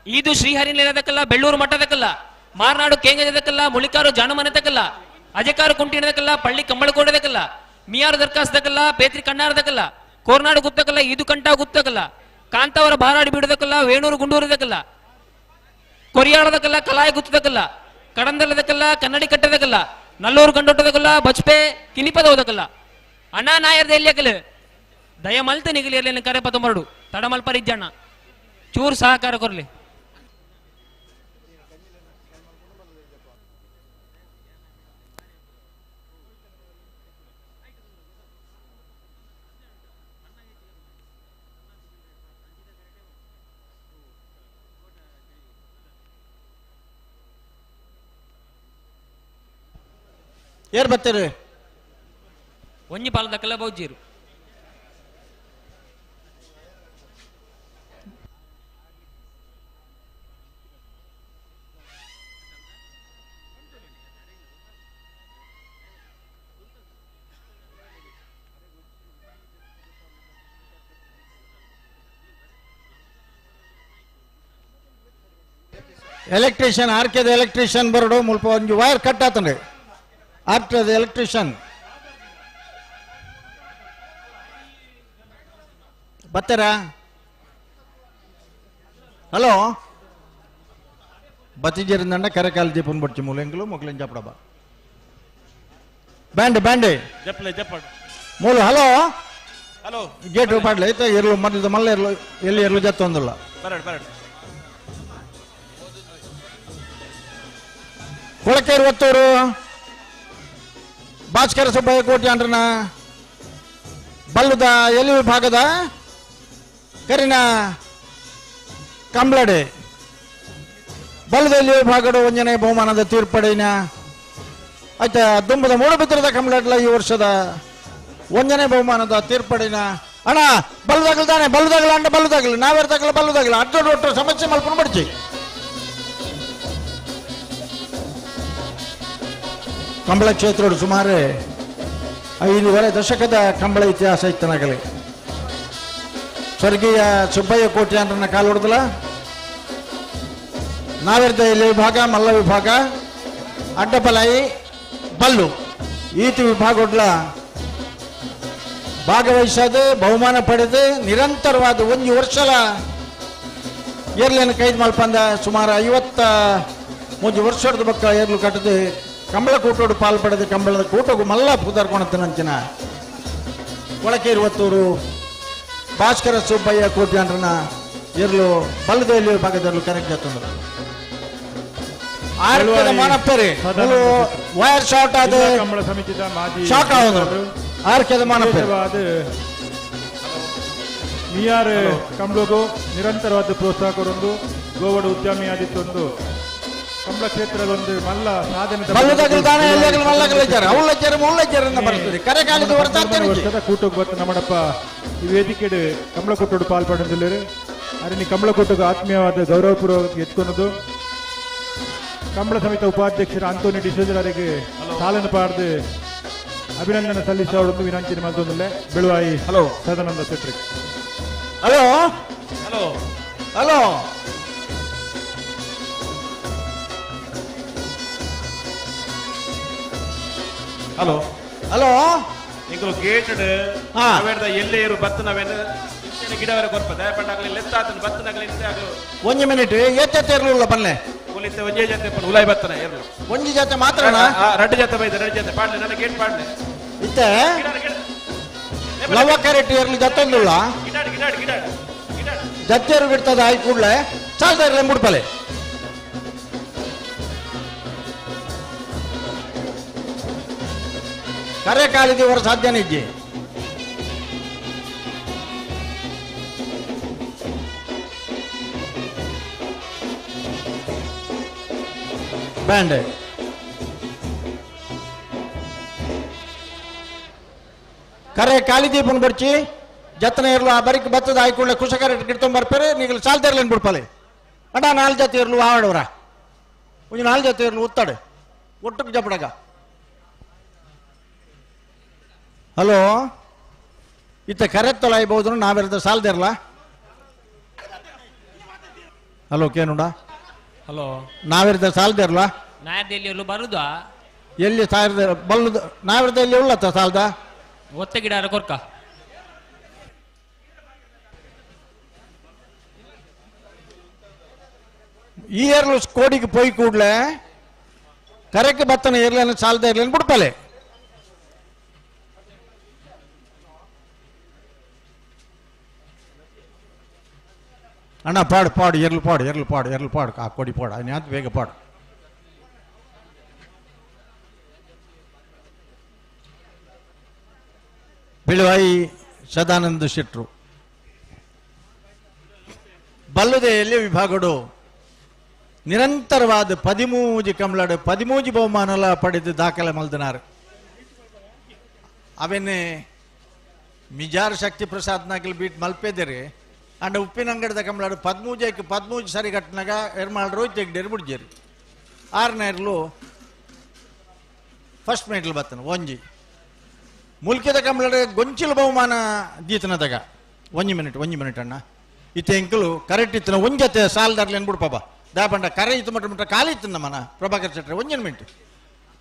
ಇದು ಶ್ರೀಹರಿನದಕ್ಕಲ್ಲ ಬೆಳ್ಳೂರು ಮಠದಕ್ಕಲ್ಲ ಮಾರ್ನಾಡು ಕೇಂಗದಕ್ಕಲ್ಲ ಮುಳಿಕಾರು ಜಾನಮನದಕ್ಕಲ್ಲ ಅಜಕಾರು ಕುಂಟಿನದಕ್ಕಲ್ಲ ಪಳ್ಳಿ ಕಂಬಳಕೋಡದಕ್ಕಲ್ಲ ಮಿಯಾರು ದರ್ಖಾಸ್ದಕ್ಕಲ್ಲ ಪೇತ್ರಿ ಕಣ್ಣಾರದಕ್ಕಲ್ಲ ಕೋರ್ನಾಡು ಗುತ್ತಕಲ್ಲ ಇದು ಕಂಠ ಗುತ್ತಕಲ್ಲ ಕಾಂತಾವರ ಬಾರಾಡಿ ಬಿಡದಕ್ಕಲ್ಲ ವೇಣೂರು ಗುಂಡೂರದಕ್ಕಲ್ಲ ಕೊರಿಯಾಳದಕ್ಕಲ್ಲ ಕಲಾಯ ಗುತ್ತದಕ್ಕಲ್ಲ ಕಡಂದಲದಕ್ಕಲ್ಲ ಕನ್ನಡಿ ಕಟ್ಟದಕ್ಕಲ್ಲ ನಲ್ಲೂರು ಗಂಡೊಟ್ಟದಕ್ಕಲ್ಲ ಬಚ್ಪೆ ಕಿನಿಪದ ಹೋದಕ್ಕಲ್ಲ ಅಣ್ಣ ನಾಯರ್ದ ಎಲ್ಲಿ ದಯ ಮಲ್ತ ನಿಗಲಿ ಎಲ್ಲಿ ಕರೆ ಪತ್ತೊಂಬರಡು ತಡಮಲ್ಪರಿಜ್ಜಣ್ಣ ಚೂರು ಸಹಕಾರ ಕೊರ್ಲಿ.
ಏರ್ ಬರ್ತೀರಿ
ಒಂಜಿ ಪಾಲದಕ್ಕಲ್ಲ ಬೌಜ್ಜೀರು
ಎಲೆಕ್ಟ್ರಿಷಿಯನ್ ಆರ್ಕೆದ ಎಲೆಕ್ಟ್ರಿಷಿಯನ್ ಬರಡು ಮುಲ್ಪ ಒಂಜಿ ವೈರ್ ಕಟ್ ಆತಂಡೆ ಆರ್ಕೆದ ಎಲೆಕ್ಟ್ರಿಷಿಯನ್ ಬರ್ತಾರಾ? ಹಲೋ ಬತ್ತಿಜೇರಿಂದಂಡ ಕರೆಕಾಲ ದೀಪನ್ ಬಡ್ಚಿ ಮೂಲೆಂಗ್ಲು ಮೊಗ್ಲಿನ ಚಪ್ಪಡಬ ಬ್ಯಾಂಡ್ ಬ್ಯಾಂಡ್
ಜಪ್ಪಲೆ ಜಪ್ಪಡು
ಮೂಲು ಹಲೋ
ಹಲೋ
ಗೇಟ್ ಪಾಡ್ಲೆ ಐತೆ ಎರ್ಲು ಮೊದಲು ಮಲ್ಲ ಎರ್ಲು ಎಲ್ಲಿ ಎರ್ಲು ಜತ್ತೊಂದಿಲ್ಲ
ಬರಡು ಬರಡು
ಕೊಳಕೇರು ಒತ್ತೂರು ಭಾಸ್ಕರ ಸುಬ್ಬಯ್ಯ ಕೋಟಿ ಅಂಡ್ರನ ಬಲ್ಲದ ಎಲ್ಲಿ ವಿಭಾಗದ ಕರಿನ ಕಂಬ್ಳಡೆ ಬಲ್ಲದ ಎಲ್ಲಿ ವಿಭಾಗದ ಒಂಜನೆ ಬಹುಮಾನದ ತೀರ್ಪಡಿನ ಆಯ್ತಾ ದುಂಬದ ಮೂಡಬಿದ್ರದ ಕಂಬ್ಳಡ್ಲ ಈ ವರ್ಷದ ಒಂಜನೆ ಬಹುಮಾನದ ತೀರ್ಪಡಿನ ಅಣ್ಣ ಬಲ್ಲದಾಗಲು ತಾನೆ ಬಲ್ಲದಾಗಲ ಅಂಡ ಬಲ್ಲದಾಗಲಿ ನಾವೇರ್ದಾಗಲ ಬಲ್ಲದಾಗಲ ಅಡ್ಡ ಒಟ್ಟು ಸಮಸ್ಯೆ ಮಲ್ಕೊಂಡು ಬಿಡ್ಚಿ. ಕಂಬಳ ಕ್ಷೇತ್ರೋಡು ಸುಮಾರು 5.5 ದಶಕದ ಕಂಬಳ ಇತಿಹಾಸ ಇತ್ತನಾಗಲಿ. ಸ್ವರ್ಗೀಯ ಸುಬ್ಬಯ್ಯ ಕೋಟ್ಯಾಂಡ್ರನ್ನ ಕಾಲೊಡ್ದಲ ನಾವೆರ್ದ ಇಲ್ಲಿ ವಿಭಾಗ ಮಲ್ಲ ವಿಭಾಗ ಅಡ್ಡಬಲಾಯಿ ಬಲ್ಲು ಈತಿ ವಿಭಾಗೊಡ್ಲ ಭಾಗವಹಿಸದೆ ಬಹುಮಾನ ಪಡೆದು ನಿರಂತರವಾದ ಒಂದು ವರ್ಷಲ ಏರ್ಲೇನು ಕೈದು ಮಲ್ಪಂದ ಸುಮಾರು 53 ವರ್ಷದ ಬಕ್ಕ ಏರ್ಲು ಕಟ್ಟದೆ ಕಂಬಳ ಕೂಟೋಡು ಪಾಲು ಪಡೆದು ಕಂಬಳದ ಕೂಟಗೂ ಮಲ್ಲ ಪುದರ್ಕೊಣತನಂಚಿನ ಕೊಳಕೇರು ಒತ್ತೂರು ಭಾಸ್ಕರ ಸುಬ್ಬಯ್ಯ ಕೋಟ್ಯಾಂಡ್ರನ ಎರ್ಲು ಬಲ್ಲದಲ್ಲಿ ಭಾಗದಲ್ಲಿ ಕರೆಕ್ಟ್ ಆತಂದ್ರು. ಆರ್ಕೆದ ಮಾನಪ್ಪರಿ ವೈರ್ ಶಾರ್ಟ್ ಆದ
ಕಂಬಳ ಸಮಿತಿದ ಮಾಜಿ
ಶಾಕ್ ಆಗೋದು ಆರ್ಕೆದ ಮಾನಪ್ಪರಿ
ಮಿಯಾರ್ ಕಂಬಳಗೂ ನಿರಂತರವಾದ ಪ್ರೋತ್ಸಾಹ ಕೊಡೊಂದು ಗೋವಾಡ ಉದ್ಯಮಿ ಆದಿತ್ತೊಂದು ಕಂಬಳ ಕ್ಷೇತ್ರದ ಒಂದು ಮಲ್ಲ ಸಾಧನೆ ವರ್ಷದ ಕೂಟಕ್ಕೆ ಬತ್ತ ನಮ್ಮಡಪ್ಪ ಈ ವೇದಿಕೆಡು ಕಂಬಳ ಕೂಟೋಡು ಪಾಲ್ಪಡೊಂದಿಲ್ಲರು ಅರನಿ ಕಂಬಳ ಕೂಟಕ್ಕೆ ಆತ್ಮೀಯವಾದ ಗೌರವಪೂರ್ವಕ ಎತ್ಕೊನದು ಕಂಬಳ ಸಮಿತಿ ಉಪಾಧ್ಯಕ್ಷರ ಅಂತೋನಿ ಡಿಸೋಜರವರಿಗೆ ಸಾಲನ್ನು ಪಾಡ್ದು ಅಭಿನಂದನೆ ಸಲ್ಲಿಸುವವರೊಂದು ವಿನಂತಿ ಮತ್ತೊಂದಲ್ಲೇ Beluvai
hello
Sadananda Shetty.
Hello
hello
hello
hello
hello
ಎಂಕುಲು ಗೇಟ್ ಅವೇರ್ದ ಎಲ್ಲೇ ಇರು ಬತ್ತು ನಾವೇನು ಗಿಡವರೆ ಕೊರ್ಪ ದಯಪಟ್ಟಾಗಲಿ ಲೆತ್ತಾತನ ಬತ್ತನಾಗಲಿ ಇಂತೆ ಆಗಲು
ಒಂಜಿ ಮಿನಿಟ್ ಏತೆ ಇರ್ಲಿಲ್ಲ ಬನ್ನೆ
ಉಲಿತ್ತೆ ಒಂಜೇ ಜೊತೆ ಉಲಾಯ್ ಬತ್ತನ ಇರ್ಲು
ಒಂಜಿ ಜೊತೆ ಮಾತ್ರ
ರಡ್ಡು ಜೊತೆ ಬೈದ ರಡ್ಡು ಜೊತೆ ಪಾಡ್ಲೆ ನನ್ನ ಗೇಟ್ ಪಾಡ್ಲೆ
ಇತ್ತೆ ಲವ ಕ್ಯಾರೆಟ್ ಇರ್ಲಿ ಜತ್ತೊಂದುಳ್ಳ
ಗಿಡಾಡ್ ಗಿಡಾಡ್ ಗಿಡಾಡ್ ಗಿಡಾಡ್
ಜತ್ತೇರು ಬಿಡ್ತದ ಆಯ್ ಕೂಡ್ಲೆ ಚಾಲ್ತಾ ಇರ್ಲಿ ಮುಡ್ಪಲೆ ಕರೆ ಕಾಲಿದೆ ಹೊರ ಸಾಧ್ಯನೇ ಇಜ್ಜಿ ಬ್ಯಾಂಡ್ ಕರೆ ಕಾಲಿ ದೀಪನ್ ಬರ್ಚಿ ಜತನ ಇರ್ಲು ಆ ಬರಿಕ್ ಬತ್ತದ ಆಯ್ಕೊಳ್ಳೆ ಕುಶಕರ ಗಿಡ್ತೊಂಬರ್ಪೇರೆ ನೀವು ಸಾಲ್ದೇರ್ಲೇನು ಬಿಡ್ಪಲೆ ಅಣ್ಣ ನಾಲ್ ಜೊತೆ ಇರ್ಲು ಆವಡವರ ಒಂಜಿ ನಾಲ್ ಜೊತೆ ಇರ್ಲು ಉತ್ತಾಡು ಒಟ್ಟುக்கு ಜಪಡಗ. ಹಲೋ ಇತ್ತ ಕರೆ ತೊಲಾಯ್ಬೋದು ನಾವೆರದ ಸಾಲ್ದೇರ್ಲ. ಹಲೋ ಕೇನುಂಡ.
ಹಲೋ
ನಾವಿರ್ದ ಸಾಲ್ದೇರ್ಲ.
ನಾಯರ್ದಲ್ಲಿ ಬರುದಾ
ಎಲ್ಲಿ ಸಾವಿರದ ಬಲ್ಲದ ನಾವಿರ್ದ ಎಲ್ಲಿ ಉಳ್ಳತ್ತ ಸಾಲ್ದ
ಒತ್ತೆ ಗಿಡ ಕೊರ್ಕ.
ಈ ಏರ್ಲು ಕೋಡಿಗೆ ಪೋಯಿ ಕೂಡ್ಲೆ ಕರೆಕ್ ಬತ್ತನ ಇರ್ಲೇನು ಸಾಲದ ಇರ್ಲೇನು ಬಿಡ್ಪಲೆ. ಅಣ್ಣ ಪಾಡು ಪಾಡು ಎರ್ಲು ಪಾಡು ಎರ್ಲು ಪಾಡು ಎರ್ಲು ಪಾಡು ಆ ಕೊಡಿ ಪಾಡು ಅನ್ಯಾತ್ ಬೇಗ ಪಾಡು. ಬಿಳುವಾಯಿ ಸದಾನಂದ ಶೆಟ್ರು ಬಲ್ಲದೆ ಎಲ್ಲಿ ವಿಭಾಗಡು ನಿರಂತರವಾದ 13 ಕಂಬಳಡು 13 ಬಹುಮಾನಲ ಪಡೆದು ದಾಖಲೆ ಮಲ್ದನಾರು. ಅವೆನ್ನೇ ಮಿಜಾರ್ ಶಕ್ತಿ ಪ್ರಸಾದ್ ನಾಗಲ್ ಬೀಟ್ ಮಲ್ಪೆದಿರಿ ಅಂಡ ಉಪ್ಪಿನಂಗಡದ ಕಂಬಳಾಡು 13 13 ಸರಿ ಕಟ್ಟನಾಗ ಎರ್ಮಾಳ್ ರೋಹಿತ್ ಹೆಗ್ಡೇರು ಬಿಡ್ಜೇರಿ. ಆರನೇರ್ಲು ಫಸ್ಟ್ ಮೆಡಲ್ ಬತ್ತನ ಒಂಜಿ ಮುಲ್ಕಿದ ಕಂಬಳಾಡು ಗೊಂಚಿಲು ಬಹುಮಾನ ದೀತನದಾಗ. ಒಂಜಿ ಮಿನಿಟ್ ಅಣ್ಣ ಇತ್ತೆ ಎಂಕಲು ಕರೆಕ್ಟ್ ಇತ್ತನ ಒಂಜತೆ ಸಾಲದಾರ್ಲೇನು ಬಿಡ್ಪಾಬ ದಾಪಂಡ ಕರೆ ಇತ್ತು ಮಟ್ಟ ಮಟ್ಟ ಖಾಲಿ ಇತ್ತು ನಮ್ಮನ ಪ್ರಭಾಕರ್ ಶೆಟ್ರೆ ಒಂಜಿನ ಮಿನಿಟ್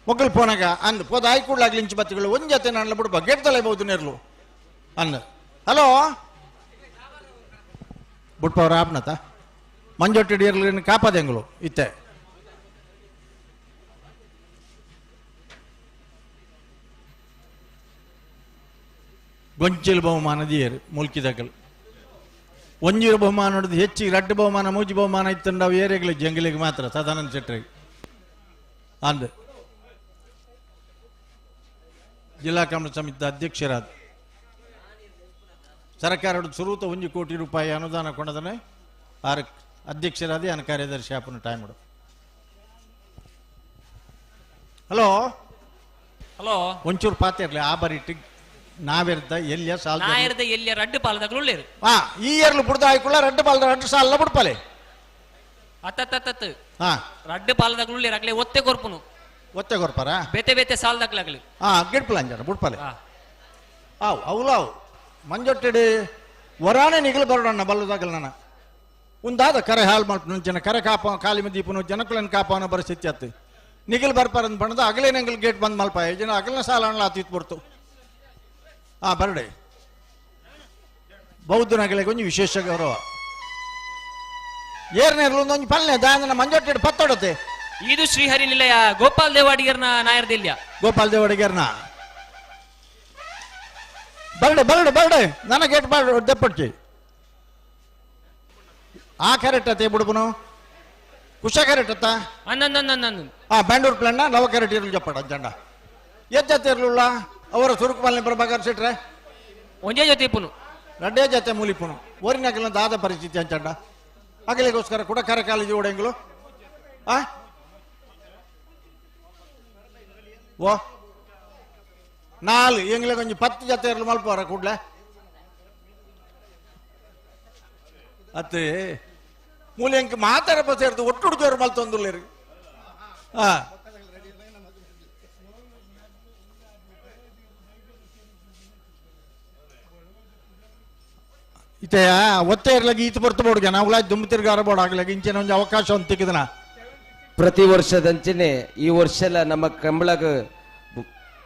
ಮೊಗ್ಗಲು ಪೋನಾಗ ಅಂದ್ ಪೋದ ಆಯ್ಕೂಡ್ಲಾಗ್ಲಿ ಇಂಚು ಬತ್ತಿಗಳು ಒಂಜತೆ ನಾನು ಬಿಡ್ಪ ಗೇಟ್ ತಲೆಬಹುದು ನೇರ್ಲು ಅಂದ. ಹಲೋ ಬುಟ್ಪವ್ರ ಆಪ್ನತ ಮಂಜೊಟ್ಟಿ ಇರ್ಲಿ ಕಾಪಾದೆಂಗಳು ಇತ್ತೆ ಗೊಂಚಿಲ್ ಬಹುಮಾನ ದಿಯರು ಮುಲ್ಕಿದಕಲು ಒಂಜಿರು ಬಹುಮಾನ ಹೊಡೆದು ಹೆಚ್ಚಿಗೆ ರಡ್ಡು ಬಹುಮಾನ ಮೂಜಿ ಬಹುಮಾನ ಇತ್ತಂಡವು ಏರಿಯಗಳು ಜಂಗಲಿಗೆ ಮಾತ್ರ ಸದಾನಂದ ಶೆಟ್ಟರಿಗೆ ಅಂದ ಜಿಲ್ಲಾ ಕಮಲ ಸಮಿತಿ ಅಧ್ಯಕ್ಷರಾದ ಸರ್ಕಾರ ಸುರೂತ 1 ಕೋಟಿ ರೂಪಾಯಿ ಅನುದಾನ ಕೊಂಡದನೆ ಆರ್ ಅಧ್ಯಕ್ಷರಾದ ಅನ್ ಕಾರ್ಯದರ್ಶಿ ಆಪನ ಟೈಮ್. ಹಲೋ
ಹಲೋ
ಒಂಚೂರು ಪಾತೆ ಇರಲಿ ಆ ಬರಿಟ್ಟು ನಾವಿರ್ದ ಎಲ್ಲಿಯ ಸಾಲ
ನಾಯರ್ದ ಎಲ್ಲಿಯ ರಡ್ಡು ಪಾಲದಾಗಲು ಉಳ್ಳೇರು.
ಹಾ ಈ ಏರ್ಲು ಬುಡ್ದ ಆಯ್ಕೊಳ್ಳ ರಡ್ಡು ಪಾಲದ ರಡ್ಡು ಸಾಲ ಬುಡ್ಪಲೆ
ಅತ್ತತ್ತತ್ತು.
ಹಾ
ರಡ್ಡು ಪಾಲದಾಗಲು ಉಳ್ಳೇರು ಆಗ್ಲೇ ಒತ್ತೆ ಕೊರ್ಪುನು
ಒತ್ತೆ ಕೊರ್ಪಾರ
ಬೇತೆ ಬೇತೆ ಸಾಲದಾಗ್ಲಾಗ್ಲಿ.
ಹಾ ಗಿಡ್ಪಲ ಅಂಜಾರ ಬುಡ್ಪಲೆ ಆವು ಅವಲಾವು ಮಂಜೊಟ್ಟಿಡಿ ವರಾನೆ ನಿಗಲು ಬರೋಣ ಬಲ್ಲದಾಗಲ್ಲ ನಾನು ಒಂದಾದ ಕರೆ ಹಾಲು ಮಾಡ್ಪನು ಜನ ಕರೆ ಕಾಪ ಕಾಲಿ ದೀಪನು ಜನಕುಲನ್ ಕಾಪವನ ಪರಿಸ್ಥಿತಿ ಅತ್ತು ನಿಗಲು ಬರ್ಪಾರಂದ್ ಬಣ್ಣದ ಅಗಲೇ ನಂಗಲ್ ಗೇಟ್ ಬಂದ್ ಮಲ್ಪ ಜನ ಅಗಲನ ಸಾಲ ಅಣ್ಣ ಆತಿತ್ತು ಬರ್ತು. ಆ ಬರಡೆ ಬೌದ್ಧನಗಲಿಗೆ ಒಂಜಿ ವಿಶೇಷ ಗೌರವ ಏರ್ನೇರ್ಲು ಒಂದೊಂದು ಪಲ್ಲೆ ದಾಂದನ ಮಂಜೊಟ್ಟಿಡು ಪತ್ತೊಡತೆ.
ಇದು ಶ್ರೀಹರಿ ನಿಲಯ ಗೋಪಾಲ್ ದೇವಾಡಿಗರ್ನ ನಾಯರ್ದಿಲ್ಯ
ಗೋಪಾಲ್ ದೇವಾಡಿಗರ್ನ ಬರಡೆ ಬರಡೆ ಬರಡೆ ನನ್ನ ಗೇಟ್ ಬಾಡ ದೆಪ್ಪಡ್ಚಿ ಆ ಕ್ಯಾರೆಟ್ ಅತ್ತೆ ಬುಡುಬನು ಕುಶ ಕ್ಯಾರೆಟ್ ಅತ್ತ
ಅನ್ನನ್ನ
ಆ ಬ್ಯಾಂಡೂರ್ ಪ್ಲಾನ್ ನವ ಕ್ಯಾರೆಟ್ ಇರಲು ಜಪ್ಪಡ ಜಂಡ ಎಜ್ಜತೆ ಇರಲಿಲ್ಲ ಅವರ ಸುರುಕು ಪಾಲನೆ ಪ್ರಭಾಕರ್ ಶೆಟ್ರೆ
ಒಂದೇ ಜೊತೆ ಇಪ್ಪುನು
ರಡ್ಡೇ ಜೊತೆ ಮೂಲಿಪುನು ಓರಿನಗಲ ದಾದ ಪರಿಸ್ಥಿತಿ ಅಂಚಂಡ ಅಗಲಿಗೋಸ್ಕರ ಕೂಡ ಕರೆ ಕಾಲೇಜು ಓಡೆಂಗ್ಲು ಆ ಓ ನಾಲ್ ಎಂಗ್ಲೆ ಕೊಂಚ 10 ಜೊತೆ ಇರಲು ಮಲ್ಪವರ ಕೂಡ್ಲೆ ಅತ್ತೆ ಮೂಲೆ ಎಂಕ್ ಮಾತಾರ ಸೇರ್ದು ಒಟ್ಟು ಹುಡುಗರು ಮಲ್ತೊಂದುಲ್ಲೇರಿ. ಹಾ ಇತ್ತೆ ಒತ್ತೆ ಇರ್ಲಾಗ ಈತ ಬರ್ತು ಬೋಡ್ಗೆ ನಾವು ದುಂಬು ತಿರ್ಗಾರ ಬೋಡ್ ಆಗ್ಲಾಗ ಇಂಚಿನ ಒಂದು ಅವಕಾಶ ಒಂದು ತೆಗೆದನ.
ಪ್ರತಿ ವರ್ಷದಂಚನೆ ಈ ವರ್ಷ ನಮ್ಮ ಕಂಬಳಗ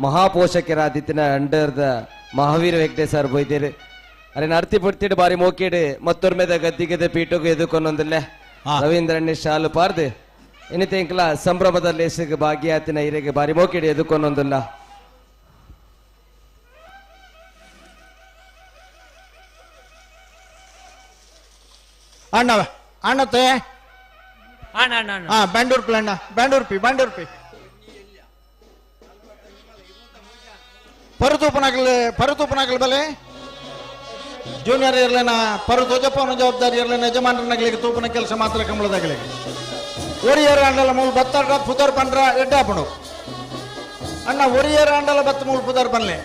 ಮಹಾಪೋಷಕರಾದಿತ್ತಿನ ಅಂಡರ್ದ ಮಹಾವೀರ ವೆಂಕಟೇಶ್ ಸರ್ ಬೊಯ್ದೇರು ಅರೆ ನರ್ತಿ ಪಡ್ತಿಡು ಬಾರಿ ಮೋಕಿಡು ಮತ್ತೊರ್ಮೆದ ಗದ್ದಿಗೆದ ಪೀಟಗು ಎದುಕೊನ್ನೊಂದಿಲ್ಲ ರವೀಂದ್ರಣ್ಣ ಶಾಲು ಪಾರ್ದು ಇನ್ನಿತೆಂಕ್ಲ ಸಂಭ್ರಮದ ಲೇಸಿಗೆ ಭಾಗ್ಯಾತಿನ ಹಿರಿಗೆ ಬಾರಿ ಮೋಕಿಡು ಎದುಕೊನ್ನೊಂದಿಲ್ಲ.
ಅಣ್ಣ ಅಣ್ಣತೆ
ಅಣ್ಣ ಅಣ್ಣ ಅಣ್ಣ
ಹಾ ಬ್ಯಾಂಡೂರ್ ಪ್ಲಾನ್ ಬ್ಯಾಂಡೂರ್ ಪಿ ಬ್ಯಾಂಡೂರ್ ಪಿ ಪರುತೂಪನಾಗಲಿ ಪರುತೂಪನಾಗಲಿ ಬಲೆ ಜೂನಿಯರ್ ಇರ್ಲೇನ ಪರು ತೋಜಪ್ಪನ ಜವಾಬ್ದಾರಿ ಇರ್ಲೇನ ಯಜಮಾನರನ್ನಾಗಲಿ ತೂಪನ ಕೆಲಸ ಮಾತ್ರ ಕಂಬಳದಾಗಲಿ ಒರಿಯರ್ ಆಂಡಲ ಮೂಲ ಬತ್ತಾಡ ಪುದರ್ ಪಂಡ್ರ ಎಡ್ಡಾಪಣು ಅಣ್ಣ ಒರಿಯರ್ ಆಂಡಲ ಬತ್ತ ಮೂಲ ಪುದರ್ ಪನ್ಲೆ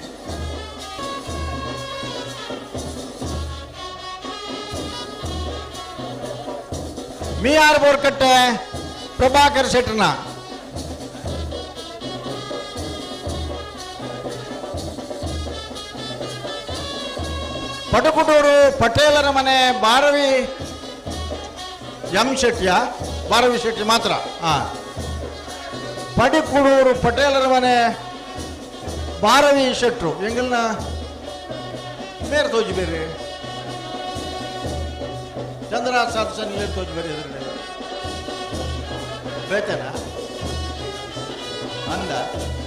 ಮಿಯಾರ್ ಬೋರ್ಕಟ್ಟೆ ಪ್ರಭಾಕರ್ ಶೆಟ್ಟರ್ನ. ಪಟುಕುಟೂರು ಪಟೇಲರ ಮನೆ ಭಾರವಿ ಎಂ ಶೆಟ್ಟಿಯ, ಭಾರವಿ ಶೆಟ್ಟಿ ಮಾತ್ರ. ಹಾಂ, ಪಡಿಕುಡೂರು ಪಟೇಲರ ಮನೆ ಭಾರವಿ ಶೆಟ್ರು ಎಂಗಲ್ನ ಬೇರೆ ತೋಜಿ ಬೇರೆ ಚಂದ್ರನಾಥ್ ಸಾಧು ನೀರು ತೋಜಿ ಬೇರೆ ಎದುರುಗಡೆ ಬೇತನ ಅಂದ.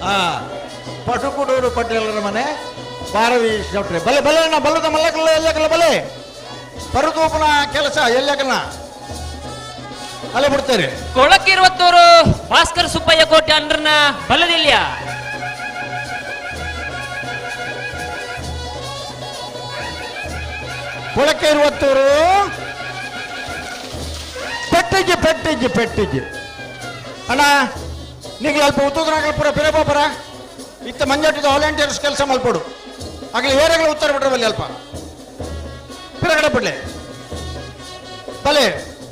ಹಾಂ, ಪಟುಕುಡೂರು ಪಟೇಲರ ಮನೆ ಭಾರವಿ ಶೆಟ್ರೆ. ಬಲೆ ಬಲೆ ಅಣ್ಣ, ಬಲ್ಲದ ಮಲ್ಲಕಲ್ಲ ಎಲ್ಲಕಲ್ಲ ಬಲೆ ಪರತೂಪನ ಕೆಲಸ ಎಲ್ಲಕಲ್ಲ ಅಲ್ಲೇ ಬಿಡ್ತಾರೆ.
ಕೊಳಕಿರುವತ್ತೂರು ಭಾಸ್ಕರ್ ಸುಬ್ಬಯ್ಯ ಕೋಟೆ ಅಂದ್ರನ ಬಲ್ಲದಿಲ್ಲ.
ಕೊಳಕೆ ಇರುವತ್ತೂರು ಪೆಟ್ಟಿಗೆ ಪೆಟ್ಟಿಗೆ ಪೆಟ್ಟಿಗೆ ಅಣ್ಣ ನೀವು ಅಲ್ಪ ಉತ್ತೂದ್ರಾಗಲ್ ಪೂರ ಪಿರಬೋಪರ ಇತ್ತ ಮಂಜಾಟಿದ ವಾಲಂಟಿಯರ್ಸ್ ಕೆಲಸ ಮಲ್ಪಡು ಆಗಲಿ ಏರೆಗಳ ಉತ್ತರ ಬಿಟ್ರೆ ಬಲ್ಲಿ ಅಲ್ಪ ಪಿರಗಡೆ ಬಿಡ್ಲೆ ಬಲೆ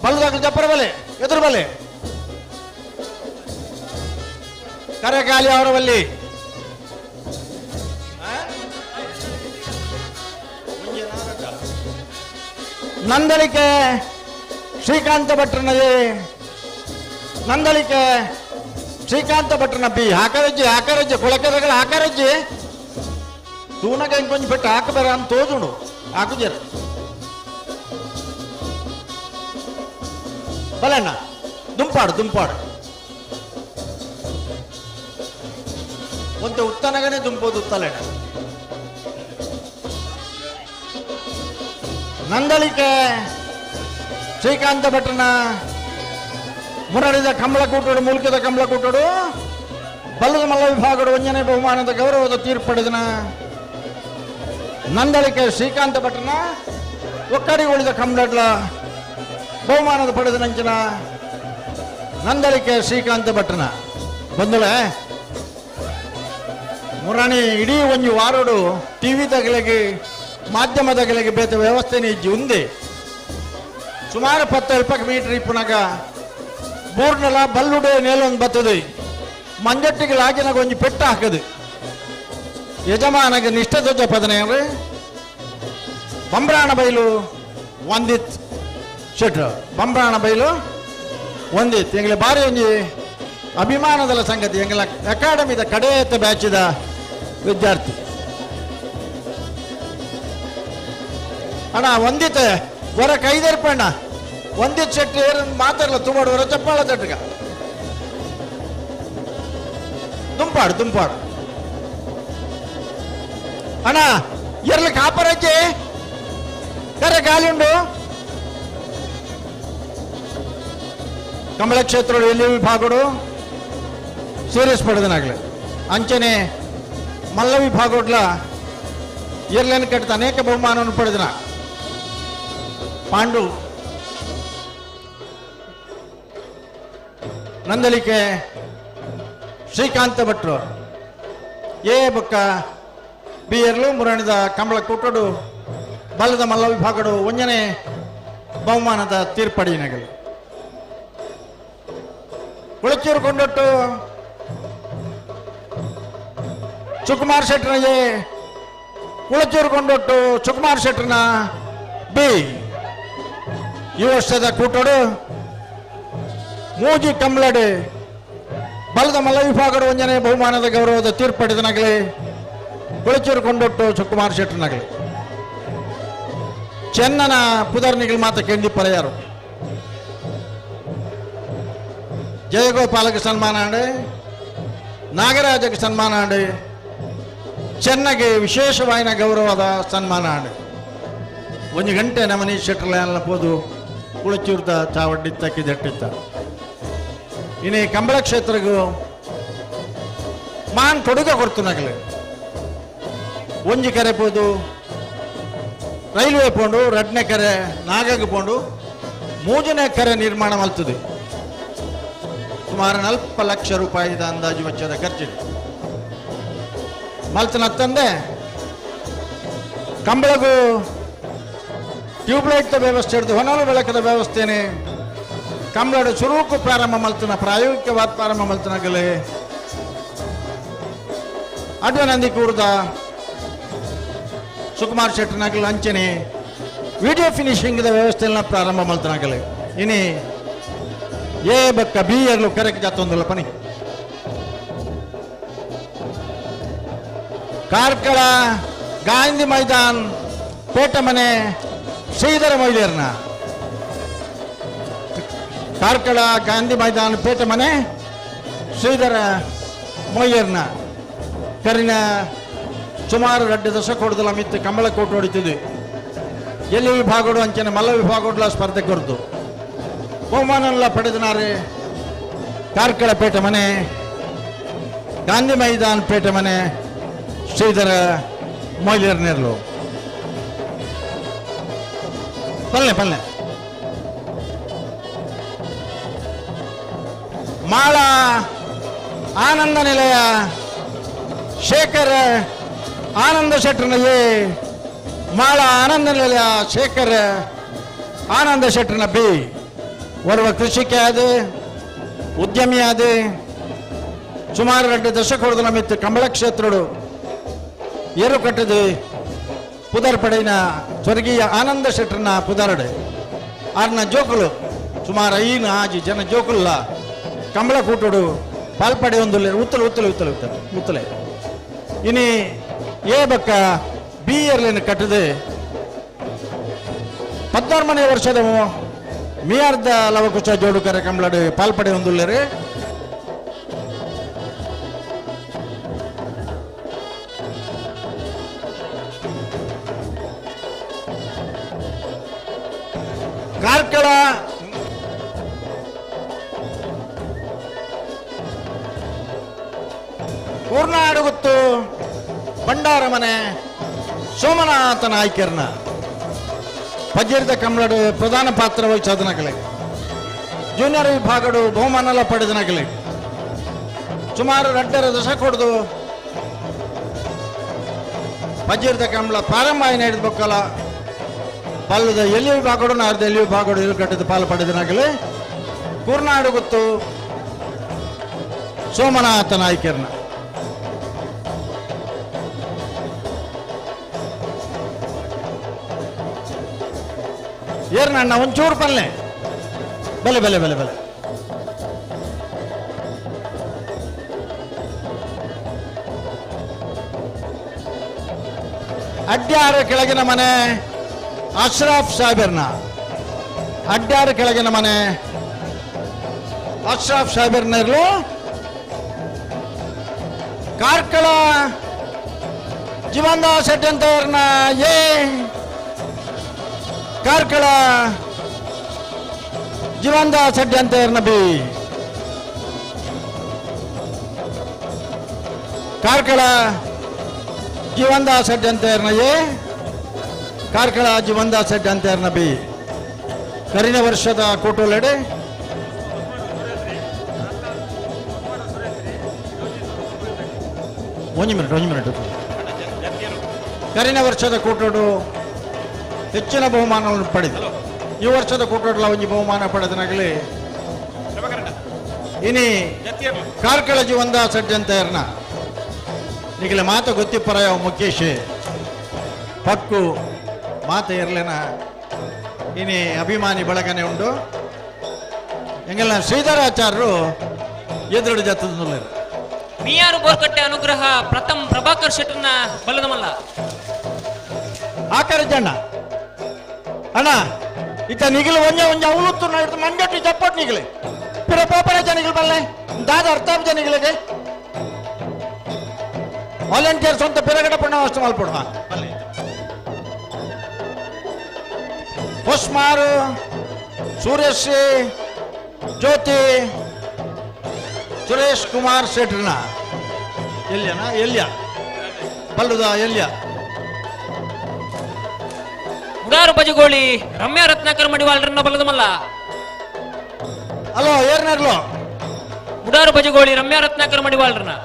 ಬಲ್ಲದಾಗಲಿ ಜಪ್ಪರ ಬಲೆ ಎದುರು ಬಲೆ ಕರೆಗಾಲಿ ಅವರ ಬಲ್ಲಿ. ನಂದಳಿಕೆ ಶ್ರೀಕಾಂತ ಭಟ್ರನ ಎ, ನಂದಳಿಕೆ ಶ್ರೀಕಾಂತ ಭಟ್ರನ ಬಿ. ಹಾಕರಜ್ಜಿ ಹಾಕರಜ್ಜಿ ಕೊಳಕೆದಗಳ ಹಾಕರಜ್ಜಿ ತೂನಗ ಇಂಕೊಂಚ ಪೆಟ್ಟು ಹಾಕಬೇರ ಅಂತ ತೋಜುಂಡು ಹಾಕುಜರ ಬಲಣ್ಣ ದುಂಪಾಡು ದುಂಪಾಡು ಒಂದು ಉತ್ತನಗನೇ ದುಂಪೋದು ಉತ್ತಲಣ್ಣ. ನಂದಳಿಕೆ ಶ್ರೀಕಾಂತ ಭಟ್ರನ ಮುರಳಿದ ಕಂಬಳಕೂಟೋಡು ಮೂಲ್ಕದ ಕಂಬಳಕೂಟೋಡು ಬಲ್ಲದ ಮಲ್ಲ ವಿಭಾಗಡು ಒಂಜನೇ ಬಹುಮಾನದ ಗೌರವದ ತೀರ್ಪು ಪಡೆದನ ನಂದಳಿಕೆ ಶ್ರೀಕಾಂತ ಭಟ್ರನ ಒಕ್ಕಡಿ ಉಳಿದ ಕಂಬಳಡ್ಲ ಬಹುಮಾನದ ಪಡೆದ ನಂಚಿನ ನಂದಳಿಕೆ ಶ್ರೀಕಾಂತ ಭಟ್ರನ ಬಂದಳೆ ಮುರಾಣಿ ಇಡೀ ಒಂಜಿ ವಾರೋಡು ಟಿವಿ ತಗಲಿಗೆ ಮಾಧ್ಯಮದಗಲಿಗೆ ಬೇತ ವ್ಯವಸ್ಥೆನೇ ಇಜ್ಜಿ ಉಂದೆ ಸುಮಾರು 10 ಮೀಟರ್ ಇಪ್ಪುನಾಗ ಬೂರ್ನೆಲ ಬಲ್ಲುಡೆ ನೇಲೊಂದು ಬತ್ತದು ಮಂಜಟ್ಟಿಗೆ ಲಾಗಿನಾಗ ಒಂಜಿ ಪೆಟ್ಟು ಹಾಕದು ಯಜಮಾನಗೆ ನಿಷ್ಠ ಧ್ವಜ ಪದನೆ ಬಂಬ್ರಾಣ ಬೈಲು ಒಂದಿತ್ ಶೆಟ್ರು ಬಂಬ್ರಾಣ ಬೈಲು ಒಂದಿತ್ತು ಎಂಗ್ಲೆ ಭಾರಿ ಒಂಜಿ ಅಭಿಮಾನದಲ್ಲ ಸಂಗತಿ ಎಂಗ್ಲ ಅಕಾಡೆಮಿದ ಕಡೆಯತ್ತ ಬ್ಯಾಚಿದ ವಿದ್ಯಾರ್ಥಿ ಅಣ್ಣ ಒಂದಿತ್ತ ಹೊರ ಕೈದರ್ಪಣ್ಣ ಒಂದಿತ್ ಶೆಟ್ಟಿ ಏರನ್ ಮಾತಾಡಲ್ಲ ತುಮಾಡು ಹೊರ ಚಪ್ಪಾಳ ತಟ್ಟಗ ದುಂಪಾಡು ದುಂಪಾಡು ಅಣ್ಣ ಎರ್ಲಿ ಕಾಪರಜ್ಜೆ ಕರೆ ಗಾಲಿ ಉಂಡು ಕಮಲ ಕ್ಷೇತ್ರ ಎಲ್ಲಿ ವಿಭಾಗಡು ಸೀರಿಯಸ್ ಪಡೆದನಾಗಲಿ ಅಂಚನೆ ಮಲ್ಲ ವಿಭಾಗೋಡ್ಲ ಎರ್ಲನ್ನು ಕಟ್ಟಿದ ಅನೇಕ ಬಹುಮಾನವನ್ನು ಪಡೆದನ ಪಾಂಡು ನಂದಲಿಕೆ ಶ್ರೀಕಾಂತ ಭಟ್ರು ಎ ಬೊಕ್ಕ ಬಿ ಎರ್ಲು ಮುರಣಿದ ಕಮಲ ಕೂಟಡು ಬಲದ ಮಲ್ಲ ವಿಭಾಗಡು ಒಂಜನೆ ಬಹುಮಾನದ ತೀರ್ಪಡಿನಗಲು ಕುಳಚೂರು ಕೊಂಡೊಟ್ಟು ಸುಕುಮಾರ್ ಶೆಟ್ಟರ್ನ ಎ ಕುಳಚೂರು ಕೊಂಡೊಟ್ಟು ಸುಕುಮಾರ್ ಶೆಟ್ಟರ್ನ ಬಿ ಈ ವರ್ಷದ ಕೂಟೋಡು ಮೂಜಿ ಕಮ್ಲಡೆ ಬಲದ ಮಲ್ಲ ವಿಭಾಗಡು ಒಂಜನೆ ಬಹುಮಾನದ ಗೌರವದ ತೀರ್ಪಡಿದನಾಗಲಿ ಕುಳಚೂರು ಕೊಂಡೊಟ್ಟು ಸುಕುಮಾರ್ ಶೆಟ್ಟರ್ನಾಗಲಿ ಚೆನ್ನನ ಪುದರ್ನಿಗಳು ಮಾತ ಕೆಂಡಿ ಪರೆಯಾರು ಜಯಗೋಪಾಲಕ್ಕೆ ಸನ್ಮಾನ ಅಂಡೆ ನಾಗರಾಜಕ್ಕೆ ಸನ್ಮಾನ ಅಂಡೆ ಚೆನ್ನಗೆ ವಿಶೇಷವಾಯಿನ ಗೌರವದ ಸನ್ಮಾನ ಅಂಡೆ ಒಂದು ಗಂಟೆ ನಮನಿ ಶೆಟ್ಟರ್ಲ ಪೋದು ಕುಳಚೂರ್ದ ಚಾವಡ್ಡಿ ತಕ್ಕಿದಟ್ಟಿತ್ತ ಇನ್ನು ಕಂಬಳ ಕ್ಷೇತ್ರಗೂ ಮಾನ್ ಕೊಡುಗೆ ಕೊಡ್ತು ನಗಲು ಒಂಜಿ ಕರೆ ಪೋದು ರೈಲ್ವೆ ಪೋಂಡು ರಡ್ನೇ ಕರೆ ನಾಗಗೆ ಪೋಂಡು ಮೂಜನೇ ಕರೆ ನಿರ್ಮಾಣ ಮಲ್ತದೆ ಸುಮಾರು 40 ಲಕ್ಷ ರೂಪಾಯಿದ ಅಂದಾಜು ವೆಚ್ಚದ ಖರ್ಚಿದೆ ಮಲ್ತನತ್ತಂದೆ ಕಂಬಳಗೂ ಟ್ಯೂಬ್ಲೈಟ್ ವ್ಯವಸ್ಥೆ ಹಿಡಿದು ಹೊನಲು ಬೆಳಕದ ವ್ಯವಸ್ಥೆನೆ ಕಂಬಳಡು ಸುರುಕು ಪ್ರಾರಂಭ ಮಲ್ತನ ಪ್ರಾಯೋಗಿಕವಾದ ಪ್ರಾರಂಭ ಮಲ್ತನಗಲೆ ಅಡ್ವನಂದಿ ಕೂರ್ದ ಸುಕುಮಾರ್ ಶೆಟ್ಟರ್ನಗಲು ಅಂಚನೆ ವಿಡಿಯೋ ಫಿನಿಶಿಂಗ್ ವ್ಯವಸ್ಥೆಯನ್ನು ಪ್ರಾರಂಭ ಮಲ್ತನಗಲೆ ಇನಿ ಎ ಬಕ್ಕ ಬಿ ಎರ್ಲು ಕರೆಕ್ಟ್ ಜಾತೊಂದುಲ್ಲ ಪನಿ ಕಾರ್ಕಳ ಗಾಂಧಿ ಮೈದಾನ್ ಪೇಟಮನೆ ಶ್ರೀಧರ ಮೊಯ್ಲಿಯರ್ನ ಕಾರ್ಕಳ ಗಾಂಧಿ ಮೈದಾನ್ ಪೇಟಮನೆ ಶ್ರೀಧರ ಮೊಯ್ಯರ್ನ ಕರಿನ ಸುಮಾರು 2 ದಶಕ ಹೊಡೆದಲ್ಲ ಮಿತ್ತು ಕಂಬಳ ಕೋಟು ಹೊಡಿತಿದ್ವಿ. ಎಲ್ಲಿ ವಿಭಾಗಡು ಅಂಚನೆ ಮಲ್ಲ ವಿಭಾಗಡ್ಲ ಸ್ಪರ್ಧೆ ಕೊರದು ಬಹುಮಾನಲ್ಲ ಪಡೆದನಾರೆ ಕಾರ್ಕಳ ಪೇಟೆ ಮನೆ ಗಾಂಧಿ ಮೈದಾನ್ ಪೇಟೆ ಮನೆ ಶ್ರೀಧರ ಮೊಯ್ಲಿಯರ್ ನೇರ್ಲು ಪಲ್ಲೆ ಪಲ್ಲೆ ಮಾಳ ಆನಂದ ನಿಲಯ ಶೇಖರ್ ಆನಂದ ಶೆಟ್ಟರ್ನ ಎ ಮಾಳ ಆನಂದ ನಿಲಯ ಶೇಖರ್ ಆನಂದ ಶೆಟ್ಟರ್ನ ಬಿ ಓರ್ವ ಕೃಷಿಕೆ ಆದ ಉದ್ಯಮಿ ಆದ ಸುಮಾರು 2 ದಶಕ ಹೊಡೆದ ನಮಿತ್ತು ಕಂಬಳ ಕ್ಷೇತ್ರಡು ಏರು ಕಟ್ಟದು ಪುದರ್ ಪಡೆಯಿನ ಸ್ವರ್ಗೀಯ ಆನಂದ ಶೆಟ್ಟರ್ನ ಪುದರಡು ಆರ್ನ ಜೋಕುಲು ಸುಮಾರು 5 6 ಜನ ಜೋಕುಲ್ಲ ಕಂಬಳ ಕೂಟಡು ಪಾಲ್ಪಡೆ ಒಂದು ಉತ್ತಲೆ ಉತ್ತಲೆ ಉತ್ತಲೆ ಉತ್ತಲೆ ಉತ್ತಲೆ ಇನಿ ಎ ಬಕ್ಕ ಬಿ ಎರ್ಲಿನ ಕಟ್ಟದೆ 14ನೇ ವರ್ಷದ ಮಿಯಾರ್ದ ಲವಕುಶ ಜೋಡುಕರ ಕಂಬಳಡು ಪಾಲ್ಪಡೆ ಹೊಂದುಳ್ಳರು. ಕಾರ್ಕಳ ಪೂರ್ಣಾಡುಗುತ್ತು ಭಂಡಾರ ಮನೆ ಸೋಮನಾಥ ನಾಯ್ಕರ್ನ ಪಜ್ಜಿರ್ದ ಕಂಬಳಡು ಪ್ರಧಾನ ಪಾತ್ರ ವಹಿಸೋದನಗಲೆ ಜೂನಿಯರ್ ವಿಭಾಗಡು ಬಹುಮಾನಲ ಪಡೆದನಗಲೆ ಸುಮಾರು 2.5 ದಶಕ ಹೊಡೆದು ಪಜ್ಜಿರ್ದ ಕಂಬಳ ಪ್ರಾರಂಭ ಆಯ್ನ ಹಿಡಿದ್ಬೇಕಲ್ಲ ಪಲ್ಲದ ಎಲ್ಲಿ ವಿಭಾಗಡು ನಾರ್ದ ಎಲ್ಲಿ ವಿಭಾಗಡು ಎಲ್ಲಿ ಕಟ್ಟಿದ ಪಾಲು ಪಡೆದನಗಲೆ ಕೂರ್ನಾಡುಗುತ್ತು ಸೋಮನಾಥ ನಾಯ್ಕರ್ನ ಏರ್ನಣ್ಣ ಒಂಚೂರು ಪಲ್ಲೆ ಬಲೆ ಬಲೆ ಬಲೆ ಬಲೆ ಅಡ್ಯಾರ ಕೆಳಗಿನ ಮನೆ ಅಶ್ರಾಫ್ ಸಾಹೇಬರ್ನ ಅಡ್ಯಾರ ಕೆಳಗಿನ ಮನೆ ಅಶ್ರಾಫ್ ಸಾಹೇಬರ್ನ ಇರಲು ಕಾರ್ಕಳ ಜೀವನ್ ಶೆಟ್ಟಿ ಅಂತವ್ರನ್ನ ಎ ಕಾರ್ಕಳ ಜೀವನ್ ಶೆಟ್ಟಿ ಅಂತವ್ರನ್ನ ಬಿ ಕಾರ್ಕಳ ಜೀವನ್ ಶೆಟ್ಟಿ ಅಂತವ್ರನ್ನ ಎ ಕಾರ್ಕಳ ಜೀವನ್ ಶೆಟ್ಟಿ ಅಂತವ್ರನ್ನ ಬಿ ಕರಿನ ವರ್ಷದ ಕೋಟೋಲೆಡೆ ಒಂದು ಮಿನಿಟ್ ಒಂದು ಮಿನಿಟ್ ಕರಿನ ವರ್ಷದ ಕೂಟೋಡು ಹೆಚ್ಚಿನ ಬಹುಮಾನವನ್ನು ಪಡೆದರು. ಈ ವರ್ಷದ ಕೂಟೋಡ್ಲ ಒಂದು ಬಹುಮಾನ ಪಡೆದನಾಗಲಿ ಇನಿ ಕಾರ್ಕಳ ಜೀವಂದ ಸಡ್ಜಂತಯರ್ನ ಈಗಲೇ ಮಾತು ಗೊತ್ತಿಪ್ಪರ ಮುಖೇಶ್ ಪಕ್ಕು ಮಾತು ಇರಲೇನ ಇನಿ ಅಭಿಮಾನಿ ಬಳಗನೆ ಉಂಟು ಎಂಗೆಲ್ಲ ಶ್ರೀಧರಾಚಾರ್ಯರು ಎದುರು ಜತ್ತದ
ಮಿಯಾರು ಬೋರ್ಕಟ್ಟೆ ಅನುಗ್ರಹ ಪ್ರಥಮ್ ಪ್ರಭಾಕರ್ ಶೆಟ್ಟರ್ನ ಬಲ್ಲದಮಲ್ಲ
ಆಕಾರ ಜಣ್ಣ ಅಣ್ಣ ಇತ್ತ ನಿಗಿಲು ಒಂಜ ಒಂಜ ಅವಲುತ್ತು ಹಿಡ್ದು ಮಂಜೊಟ್ಟಿ ಚಪ್ಪಟ್ ನಿಗಿಲೆ ಪಿರ ಪೋಪರ ಜನಿಗಳು ಬಲ್ಲೆ ದಾದ ಅರ್ಥಾಪ್ ಜನಿಗಳಿಗೆ ವಾಲಂಟಿಯರ್ ಸ್ವಂತ ಪಿರಗಡ ಪುಣ್ಯ ಅಷ್ಟು ಮಲ್ಪಡುವ ಹೊಸ್ಮಾರು ಸೂರ್ಯಶ್ರೀ ಜ್ಯೋತಿ ಸುರೇಶ್ ಕುಮಾರ್ ಶೆಟ್ರನ ಎಲ್ಲಿಯನ ಎಲ್ಲಿಯ ಬಲ್ಲುದ ಎಲ್ಲಿಯ
ಉಡಾರು ಬಜಗೋಳಿ ರಮ್ಯಾ ರತ್ನಾಕರ್ ಮಡಿವಾಳ್ರನ್ನ ಬಲ್ಲದಮಲ್ಲ
ಹಲೋ ಏರ್ನರ್ಲೋ
ಉಡಾರು ಬಜಗೋಳಿ ರಮ್ಯಾ ರತ್ನಾಕರ್ ಮಡಿವಾಳ್ರನ್ನ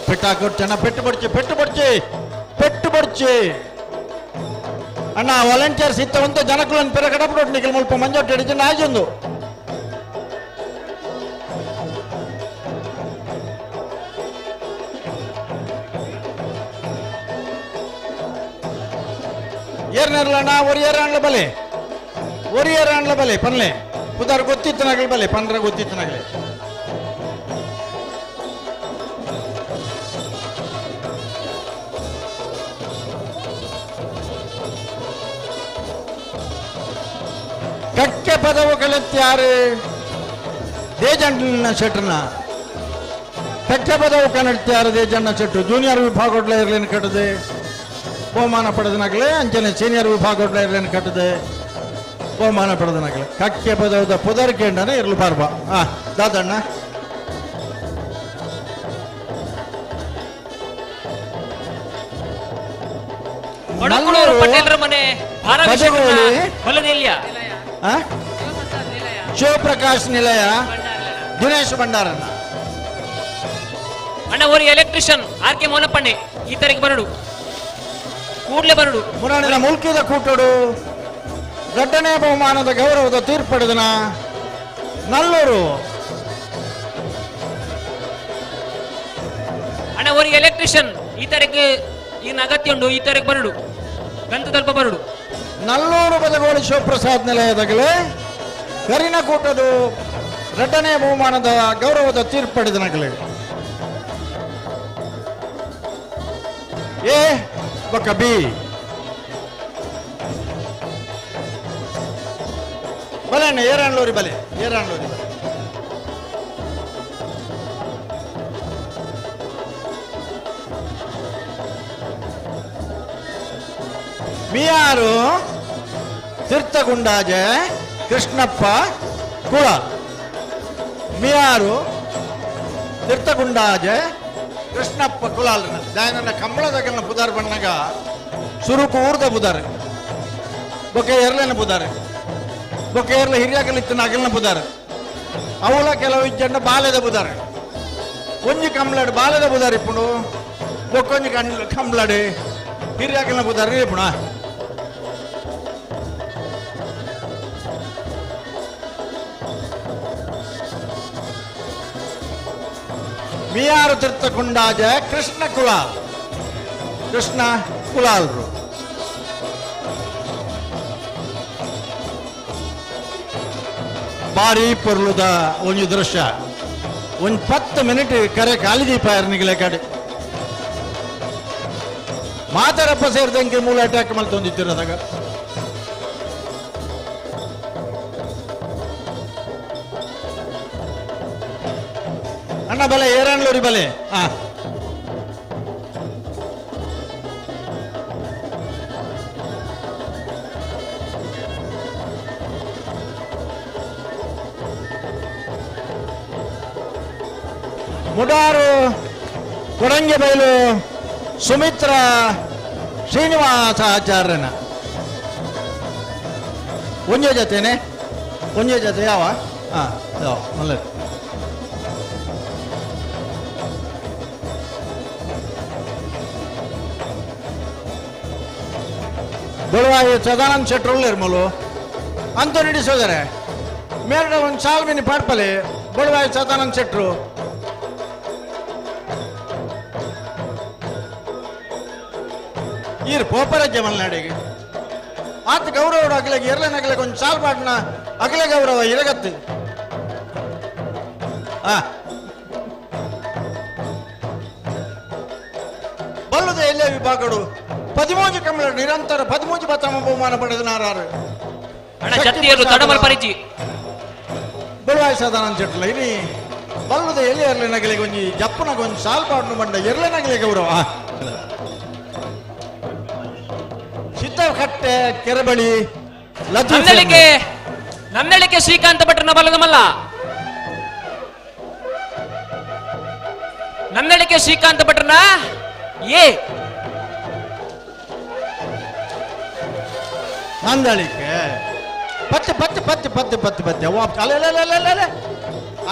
ಪೆಟ್ಟಾಕೊಡ್ಚಣ್ಣ ಪೆಟ್ಟು ಬಡ್ಚಿ ಪೆಟ್ಟು ಬಡ್ಚಿ ಪೆಟ್ಟು ಬಡ್ಚಿ ಅಣ್ಣ ವಾಲಂಟಿಯರ್ಸ್ ಇತ್ತ ಒಂದು ಜನಕುಲನ್ ಪೆರ ಕಡಪಡೋಟ್ ನಿಕಲ್ ಮುಲ್ಪ ಮಂಜೊಟ್ಟು ಹಿಡಿದು ಆಜೊಂದು ಏರ್ನೇರ್ಲಣ್ಣ ಒರಿಯರಾಣ್ಲ ಬಲೆ ಒರಿಯರಾಣ್ಲ ಬಲೆ ಪನ್ಲೆ ಪುದಾರ್ ಗೊತ್ತಿತ್ತನಾಗಲಿ ಬಲೆ ಪಂದ್ರ ಗೊತ್ತಿತ್ತನಾಗಲಿ ಕಕ್ಕೆ ಪದವು ಕಳೆತ್ಯಾರು ದೇಜಣ್ಣ ಶೆಟ್ರನ ಕಕ್ಕೆ ಪದವು ಕನ್ನಡ್ತ್ಯಾರು ದೇಜಣ್ಣ ಶೆಟ್ರು ಜೂನಿಯರ್ ವಿಭಾಗ ಇರ್ಲೇನು ಕಟ್ಟದೆ ಬಹುಮಾನ ಪಡೆದನಾಗಲೇ ಅಂಚನೆ ಸೀನಿಯರ್ ವಿಭಾಗ ಇರ್ಲೇನು ಕಟ್ಟದೆ ಬಹುಮಾನ ಪಡೆದನಾಗಲೇ ಕಕ್ಕೆ ಪದವದ ಪುದರ್ ಕೇಂಡನೆ ಇರ್ಲು ಪಾರ್ಬ ಆ ದಾದಣ್ಣ
ಕೊಡಕುಳೂರು ಪಟೇಲರ ಮನೆ
ಬಜಗೋಳಿ.
ಹೊಲದೆಲ್ಲಿಯ
ಆ? ಶಿವಪ್ರಕಾಶ್ ನಿಲಯ ದಿನೇಶ್ ಭಂಡಾರಣ್ಣ
ಅಣ್ಣ ಓರಿ ಎಲೆಕ್ಟ್ರಿಷಿಯನ್ ಆರ್ ಕೆ ಮೋನಪ್ಪಣ್ಣೆ ಈ ತಾರೀಕು ಬರಡು ಕೂಡ್ಲೆ ಬರಡು
ಮುರಾಣಿನ ಮುಲ್ಕಿದ ಕೂಟಡು ದೊಡ್ಡನೇ ಬಹುಮಾನದ ಗೌರವದ ತೀರ್ಪಡೆದನ ನಲ್ಲೂರು
ಅಣ್ಣ ಓರಿ ಎಲೆಕ್ಟ್ರಿಷಿಯನ್ ಈ ತಾರೀಕು ಈಗಿನ ಅಗತ್ಯ ಉಂಟು ಈ ತಾರೀಕು ಬರಡು ಗಂತ ತಲ್ಪ ಬರಡು
ನಲ್ಲೂರು ಬದಗೋಳಿ ಶಿವಪ್ರಸಾದ್ ನಿಲಯದಾಗಲೇ ಕರಿನಕೂಟದು ಎರಡನೇ ಬಹುಮಾನದ ಗೌರವದ ತೀರ್ಪಡೆದನಗಲೇ ಎ ಬೊಕ್ಕ ಬಿ ಬಲೆ ಅಣ್ಣ ಏರಾಣ್ಲೂರಿ ಬಲೆ ಏರಾಣ್ಲೂರಿ ಬಲೆ ಮಿಯಾರು ತೀರ್ಥಗುಂಡಾಜೆ ಕೃಷ್ಣಪ್ಪ ಕುಳ ಮಿಯಾರು ತೀರ್ಥಗುಂಡಾಜೆ ಕೃಷ್ಣಪ್ಪ ಕುಲಾಲ್ ದಾಯನ ಕಂಬಳದಾಗಲ್ನ ಪುದಾರ್ ಬಣ್ಣಗ ಸುರುಕು ಊರ್ದ ಪುದಾರ್ ಬೊಕ್ಕೆ ಎರ್ಲೆನ ಪುದಾರ್ ಬೊಕ್ಕೆ ಎರ್ಲ ಹಿರಿಯಾಗಲಿತ್ತಿನ ಅಗಲ್ನ ಪುದಾರ್ ಅವಳ ಕೆಲವು ಇಜ್ಜಂಡ ಬಾಲೆದ ಪುದಾರ್ ಒಂಜಿ ಕಂಬ್ಳಡ್ ಬಾಲೆದ ಪುದಾರ್ ಇಪ್ಪುಂಡು ಬೊಕ್ಕೊಂಜಿ ಕಣ್ ಕಂಬ್ಳಡ್ ಹಿರಿಯಾಗಲ್ನ ಪುದಾರ್ ಇಪ್ಪುಣ ಮಿಯಾರು ತೀರ್ಥಕುಂಡಾಜ ಕೃಷ್ಣ ಕುಲಾಲ್ ಕೃಷ್ಣ ಕುಲಾಲ್ರು ಬಾರಿ ಪೊರ್ಲುದ ಒಂಜಿ ದೃಶ್ಯ ಒಂದ್ 10 ಮಿನಿಟ್ ಕರೆ ಖಾಲಿ ದೀಪ ಯಾರನಿಗಲೆ ಕಡೆ ಮಾತಾರಪ್ಪ ಸೇರಿದಂಗೆ ಮೂಲ ಅಟ್ಯಾಕ್ ಮಲ್ತೊಂದಿತ್ತಿರೋದಾಗ ಅಣ್ಣ ಬಲೆ ಏರಾಣ್ಲೂರಿ ಬಲೆ ಹಾ ಮುಡಾರು ಕೊಡಂಗೆಬೈಲು ಸುಮಿತ್ರ ಶ್ರೀನಿವಾಸ ಆಚಾರ್ಯನ ಒಂಜೇ ಜೊತೆನೆ ಒಂಜೇ ಜೊತೆ ಯಾವ ಹಾ ಯಾವ ಒಳ್ಳೆದು ಬೊಳವಾಯಿ ಸದಾನಂದ ಶೆಟ್ರು ಇರ್ಮಲು ಅಂತ ನಡೆಸೋದರೆ ಮೇಲ್ಗಡೆ ಒಂದು ಸಾಲ್ಮಿನಿ ಪಾಡ್ಪಲೆ ಬೊಳವಾಯಿ ಸದಾನಂದ ಶೆಟ್ರು ಈರ್ ಪೋಪರಜ್ಜ ಮಲೆನಾಡಿಗೆ ಆತ ಗೌರವ ಅಗಲಿಗೆ ಎರಲನ ಅಗಲಿಗೆ ಒಂದು ಸಾಲ್ ಪಾಡ್ನ ಅಗಲೆ ಗೌರವ ಇರಗತ್ತು ಆ ಬಲ್ಲದ ಎಲ್ಲೇ ವಿಭಾಗಗಳು 13 ಕಮಲ ನಿರಂತರ 13 ಬತ್ತಮ ಬಹುಮಾನ ಪಡೆದ ನಾರಾರು
ಅಣ್ಣ ಜತ್ತಿಯರು ತಡಮಲ್ ಪರಿಚಿ
ಬಳುವಾಯಿ ಸದಾನಂದ ಶೆಟ್ಲ ಇನಿ ಬಲ್ಲದ ಎಲ್ಲಿ ಎರಲೆ ಒಂಜಿ ಜಪ್ಪನಗ ಒಂಜಿ ಸಾಲ್ ಪಾಡ್ನು ಬಂಡ ಎರಲೆ ನಗಲೆ ಗೌರವ ಸಿದ್ದಕಟ್ಟೆ ಕೆರಬಳಿ
ನಂದಳಿಕೆ ನಂದಳಿಕೆ ಶ್ರೀಕಾಂತ ಭಟ್ರನ ಬಲದ ಮಲ್ಲ ನಂದಳಿಕೆ ಶ್ರೀಕಾಂತ ಭಟ್ರನ ಎ
ನಂದಳಿಕೆ ಪತ್ತೆ ಪತ್ತೆ ಪತ್ತೆ ಪತ್ತೆ ಪತ್ತೆ ಪತ್ತೆ ಅವ್ವ ಅಲೆ ಅಲೆ ಅಲೆ ಅಲೆ ಅಲೆ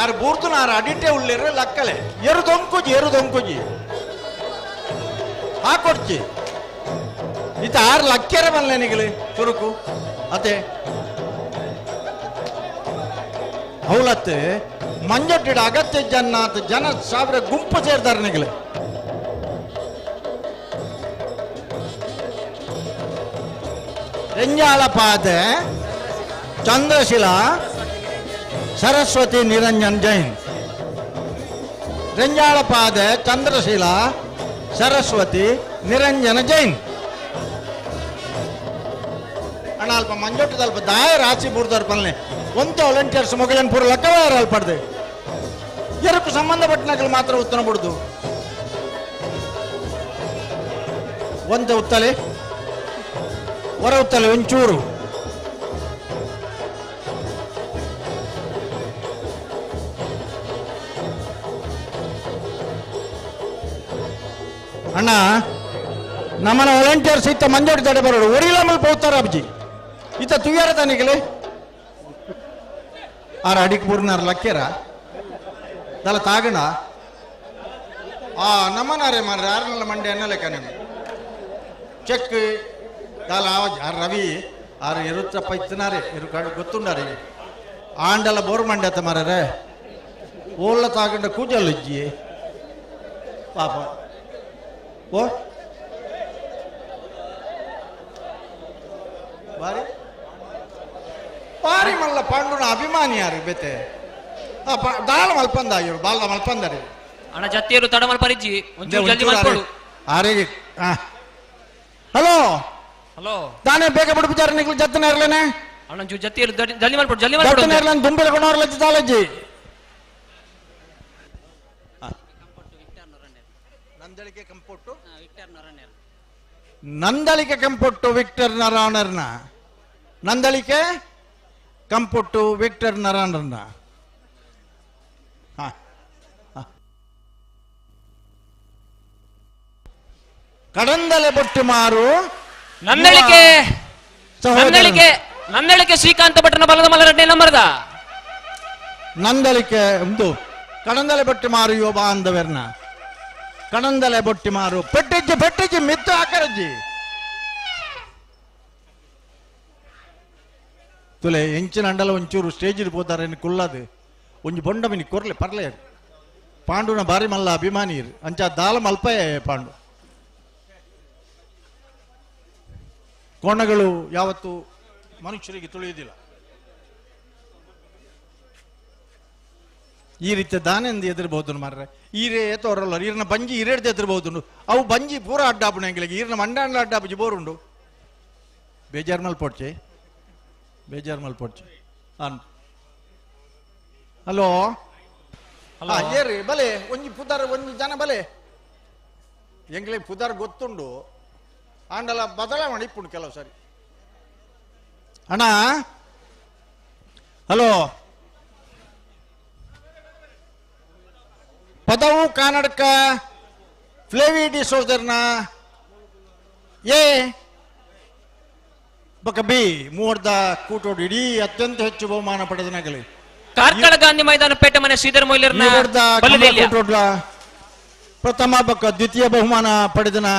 ಆರು ಬೂರ್ದು ನಾರು ಅಡಿಟೆ ಉಳ್ಳಿರ ಲಕ್ಕಲೆ ಎರು ದೊಂಕುಜಿ ಎರು ದೊಂಕುಜಿ ಹಾಕೊಡ್ಚಿ ಇತ್ತ ಆರು ಲಕ್ಕೆರೆ ಬಲ್ಲೆ ನಿಗಲಿ ಚುರುಕು ಅತೆ ಹೌಲತ್ತೆ ಮಂಜೊಟ್ಟಿಡ ಅಗತ್ಯ ಜನ ಜನ ಸಾವಿರ ಗುಂಪು ಸೇರ್ತಾರೆ ನಿಗಲಿ. ರೆಂಜಾಳಪಾದೆ ಚಂದ್ರಶಿಲಾ ಸರಸ್ವತಿ ನಿರಂಜನ್ ಜೈನ್. ರೆಂಜಾಳಪಾದೆ ಚಂದ್ರಶಿಲಾ ಸರಸ್ವತಿ ನಿರಂಜನ ಜೈನ್. ಅಣ್ಣ ಅಲ್ಪ ಮಂಜೊಟ್ಟದ ಅಲ್ಪ ದಾಯ ರಾಶಿ ಬೂರ್ದಾರ ಪಲ್ನೆ ಒಂತೆ ವಾಲಂಟಿಯರ್ಸ್ ಮೊಗಲನ್ ಪೂರ ಲಕ್ಕವಾರ ಅಲ್ಪಡ್ದೆ ಎರಕು ಸಂಬಂಧಪಟ್ಟನಗಳು ಮಾತ್ರ ಉತ್ತರ ಬಿಡುದು. ಒಂತೆ ಉತ್ತಲೆ ಹೊರ ಉತ್ತಲೆ ಒಂಚೂರು ಅಣ್ಣ ನಮ್ಮನ ವಾಲಂಟಿಯರ್ಸ್ ಇತ್ತ ಮಂಜೋಡಿ ತಡೆ ಬರೋಡು ಒರಿಲ ಮಲ್ಪ ಉತ್ತರ ಅಬ್ಜಿ ಇತ್ತ ತುಯ್ಯಾರ ತಾನಿಗಲೆ ಆರ ಅಡಿಕ್ ಬೂರ್ನಾರ ಲಕ್ಕೇರ ದಲ ತಾಗಣ ಆ ನಮ್ಮನಾರೇ ಮಾರ್ರೆ ಆರನಲ್ಲ ಮಂಡೆ ಅನ್ನಲೆಕ್ಕ ನಿಮ್ಮ ಚೆಕ್ ದಾಲ ಆರ್ ರವಿ ಆರು ಎರುತ್ತಪ್ಪ ಇತ್ತನಾರೆ ಎರು ಕಾಡು ಗೊತ್ತುಂಡಾರೆ ಆಂಡಲ ಬೋರ್ ಮಂಡೆ ಅತ್ತ ಮಾರರೆ ಓಲ್ಲ ತಾಗಂಡ ಕೂಜಲ್ಲ ಇಜ್ಜಿ ಪಾಪ ಓ ಬಾರಿ ಬಾರಿ ಮಲ್ಲ ಪಾಂಡುನ ಅಭಿಮಾನಿ ಯಾರು ಬೇತೆ ದಾಳ ಮಲ್ಪಂದ ಇವರು ಬಾಲ್ದ ಮಲ್ಪಂದಾರೆ
ಅಣ್ಣ ಜತ್ತಿಯರು ತಡ ಮಲ್ಪರಿಜ್ಜಿ ಒಂಚೂರು ಜಲ್ದಿ ಮಲ್ಪಡು.
ಆರೇಗೆ ಹಲೋ
ಹಲೋ
ತಾನೇ ಬೇಗ ಬಿಡ್ಬಿಚಾರ ನಿಗ್ಲು ಜತ್ತನ ಇರ್ಲೇನೆ
ಅಣ್ಣ ಒಂಚೂರು ಜತ್ತಿಯರು ಜಲ್ದಿ ಮಲ್ಪಡು ಜಲ್ದಿ ಮಲ್ಪಡು.
ಜತ್ತನ ಇರ್ಲೇನೆ ದುಂಬಿಲ ಕೊಣವರ್ಲಜ್ಜಿ ತಾಲಜ್ಜಿ. ನಂದಳಿಕೆ ಕಂಪೊಟ್ಟು ನಂದಳಿಕೆ ಕಂಪೊಟ್ಟು ವಿಕ್ಟರ್ ನರಾಣರ್ನ ನಂದಳಿಕೆ ಕಂಪೊಟ್ಟು ವಿಕ್ಟರ್ ನರಾಣರ್ನ ಕಡಂದಲೆ ಬೊಟ್ಟು ಮಾರು
ನಂದಳಿಕೆ ನಂದಳಿಕೆ ನಂದಳಿಕೆ ಶ್ರೀಕಾಂತ ಭಟ್ಟನ ಬಲದ ಮಲರಡ್ಡೆ ನಂಬರ್ದ
ನಂದಳಿಕೆ ಉಂಟು ಕಡಂದಲೆ ಬೊಟ್ಟು ಮಾರು ಯುವ ಬಾಂಧವರ್ನ ಕಣಂದಲೆ ಬೊಟ್ಟಿ ಮಾರು ಪೆಟ್ಟಿಜ್ಜಿ ಪೆಟ್ಟಿಜ್ಜಿ ಮಿತ್ತು ಹಾಕರಜ್ಜಿ ತುಲೆ ಎಂಚಿನ ಅಂಡಲ ಒಂಚೂರು ಸ್ಟೇಜ್ ಪೋತಾರೆ ಕುಲ್ಲದು ಒಂಜಿ ಬೊಂಡ ಮಿನಿ ಕೊರ್ಲೆ ಪರ್ಲೆ ಪಾಂಡುನ ಬಾರಿ ಮಲ್ಲ ಅಭಿಮಾನಿ ಅಂಚ ದಾಲ ಮಲ್ಪಯೇ ಪಾಂಡು. ಕೋಣಗಳು ಯಾವತ್ತು ಮನುಷ್ಯರಿಗೆ ತುಳಿಯುವುದಿಲ್ಲ. ಈ ರೀತಿಯ ದಾನೆಂದು ಎದುರ್ಬಹುದು ಮಾರ್ರೆ ಈರೇ ತೋರಲ್ಲ ಈರನ ಬಂಜಿ ಈರೇಡ್ದು ಎದುರ್ಬಹುದು ಅವು ಬಂಜಿ ಪೂರ ಅಡ್ಡಾಪುಣ ಎಂಗ್ಲಿಗೆ ಈರನ ಮಂಡಾಂಡ್ಲ ಅಡ್ಡಾಪುಜಿ ಬೋರುಂಡು. ಬೇಜಾರ್ ಮಲ್ಪೊಡ್ಚೆ ಬೇಜಾರ್ ಮಲ್ಪೊಡ್ಚೆ ಅನ್ ಹಲೋ ಏರಿ ಬಲೆ ಒಂಜಿ ಪುದಾರ್ ಒಂಜಿ ಜನ ಬಲೆ ಎಂಗ್ಲಿಗೆ ಪುದಾರ್ ಗೊತ್ತುಂಡು ಆಂಡಲ ಬದಲಾವಣೆ ಇಪ್ಪುಂಡು ಕೆಲವು ಸರಿ. ಅಣ್ಣ ಹಲೋ ಪದವು ಕನ್ನಡಕ ಫ್ಲೇವಿ ಡಿ ಸೋದರ್ನ ಎ ಬಕ ಬಿ ಮೂವರ್ದ ಕೂಟೋಡು ಇಡೀ ಅತ್ಯಂತ ಹೆಚ್ಚು ಬಹುಮಾನ ಪಡೆದನಾಗಲಿ.
ಕಾರ್ಕಳ ಗಾಂಧಿ ಮೈದಾನ ಪೇಟೆ ಮನೆ ಶ್ರೀಧರ್ ಮೊಯ್ಲರ್ನ
ಕೂಟೋಡ್ಲ ಪ್ರಥಮ ಬಕ ದ್ವಿತೀಯ ಬಹುಮಾನ ಪಡೆದನ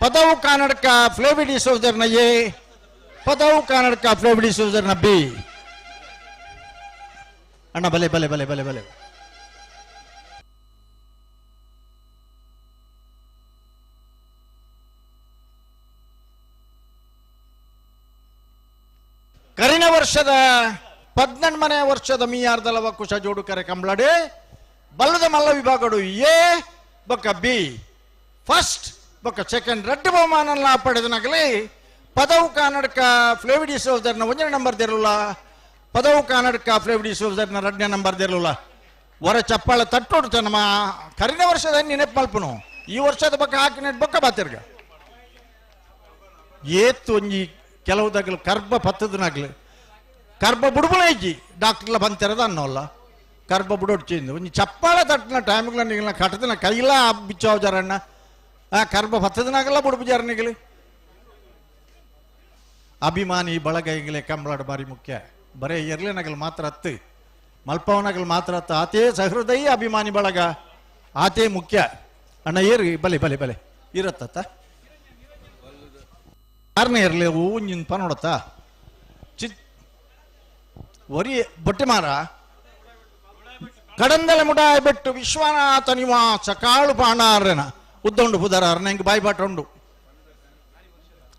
ಪದವು ಕನ್ನಡಕ ಫ್ಲೇವಿ ಡಿ ಸೋದರ್ನ ಎ ಪದವು ಕನ್ನಡಕ ಫ್ಲೇವಿ ಡಿ ಸೋದರ್ನ ಬಿ. ಅಣ್ಣ ಬಲೆ ಬಲೆ ಬಲೆ ಬಲೆ ಬಲೆ ಕರಿನ ವರ್ಷದ 18ನೇ ವರ್ಷದ ಮೀಯಾರ್ದಲವ ಕುಶ ಜೋಡು ಕರೆ ಕಂಬ್ಳಡೆ ಬಲ್ಲದ ಮಲ್ಲ ವಿಭಾಗಡು ಎ ಬೊಕ್ಕ ಬಿ ಫಸ್ಟ್ ಬೊಕ್ಕ ಸೆಕೆಂಡ್ ರಡ್ಡು ಬಹುಮಾನ ಪಡೆದನಾಗಲಿ ಪದವು ಕನ್ನಡಕ ಫ್ಲೇವಿಡಿ ಸೋದರ್ನ 1ನೇ ನಂಬರ್ ದಿರಲಿಲ್ಲ, ಪದವು ಕನ್ನಡಕ ಫ್ಲೇವಿಡಿ ಸೋದರ್ನ 2ನೇ ನಂಬರ್ ದಿರಲಿಲ್ಲ. ಹೊರ ಚಪ್ಪಾಳ ತಟ್ಟೋಡ್ತ ನಮ್ಮ ಕರಿನ ವರ್ಷದ ನೆನಪು ಮಲ್ಪನು ಈ ವರ್ಷದ ಬೊಕ್ಕ ಹಾಕಿ ಬೊಕ್ಕ ಬಾತಿರ್ಗ ಏತ್ತು ಒಂಜಿ ಕೆಲವುದಾಗಲು ಕರ್ಬ ಪತ್ತದನಾಗ್ಲಿ ಕರ್ಬ ಬುಡುಬುಲ ಇಜ್ಜಿ ಡಾಕ್ಟರ್ಲ ಬಂತಿರದ ಅನ್ನೋಲ್ಲ ಕರ್ಬ ಬುಡೊಡ್ಚಿಂದು ಒಂಜಿ ಚಪ್ಪಾಳ ತಟ್ಟಿನ ಟೈಮ್ಗಳ ನಿಗಲ ಕಟ್ಟದಿನ ಕೈಲ ಬಿಚ್ಚೋಜಾರಣ್ಣ ಆ ಕರ್ಬ ಪತ್ತದನಾಗಲ್ಲ ಬುಡುಬುಜಾರನಿಗಲಿ. ಅಭಿಮಾನಿ ಬಳಗ ಈಗಲೇ ಕಂಬಳಾಡ ಬಾರಿ ಮುಖ್ಯ ಬರೇ ಎರ್ಲೆನಗಲು ಮಾತ್ರ ಹತ್ತು ಮಲ್ಪವನಗಲ್ ಮಾತ್ರ ಆತೇ ಸಹೃದಯ ಅಭಿಮಾನಿ ಬಳಗ ಆತೇ ಮುಖ್ಯ ಅಣ್ಣ ಏರು ಬಲೆ ಬಲೆ ಬಲೆ ಇರತ್ತ ಆರನೇ ಇರಲಿ ಹೂವಿನ ಪನೋಡತ್ತ ಚಿ ಒರಿ ಬೊಟ್ಟೆ ಮಾರ ಕಡಂದಲ ಮುಡಾಯ ಬೆಟ್ಟು ವಿಶ್ವನಾಥ ನಿವಾಸ ಕಾಳು ಪಾಣಾರನ ಉದ್ದಂಡು ಪುದರ ಅರ್ನ ಬಾಯಿ ಬಾಟ ಉಂಡು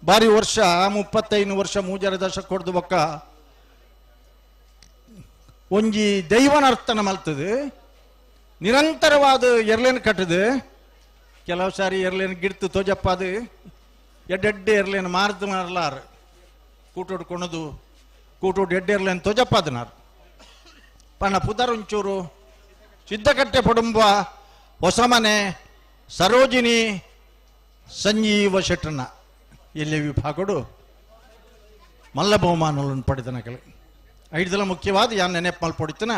ಬಾರಿ ವರ್ಷ 35 ವರ್ಷ ಮೂಜರ ದಶ ಕೊಡ್ದು ಬೊಕ್ಕ ಒಂಜಿ ದೈವನರ್ತನ ಮಲ್ತದೆ ನಿರಂತರವಾದ ಎರ್ಲೇನು ಕಟ್ಟದು ಕೆಲವು ಸಾರಿ ಎರ್ಲೇನು ಗಿಡ್ತು ತೋಜಪ್ಪಾದು ಎಡ್ಡೆಡ್ಡೆ ಎರ್ಲೇನು ಮಾರ್ದು ಮಾರ್ಲಾರು ಕೂಟೋಡು ಕೊಣದು ಕೂಟೋಡು ಎಡ್ಡೆ ಎರ್ಲೇನು ತೋಜಪ್ಪಾದನಾರು ಪಣ ಪುದರುಂಚೂರು ಸಿದ್ಧಕಟ್ಟೆ ಪಡುಂಬ ಹೊಸಮನೆ ಸರೋಜಿನಿ ಸಂಜೀವ ಶೆಟ್ಟನ ಎಲ್ಲಿ ವಿಭಾಗಡು ಮಲ್ಲ ಬಹುಮಾನಗಳನ್ನು ಪಡೆದನಕಲೆ ಐದಲ ಮುಖ್ಯವಾದ ಯಾನ್ ನೆನಪು ಮಲ್ಪೊಡಿತನ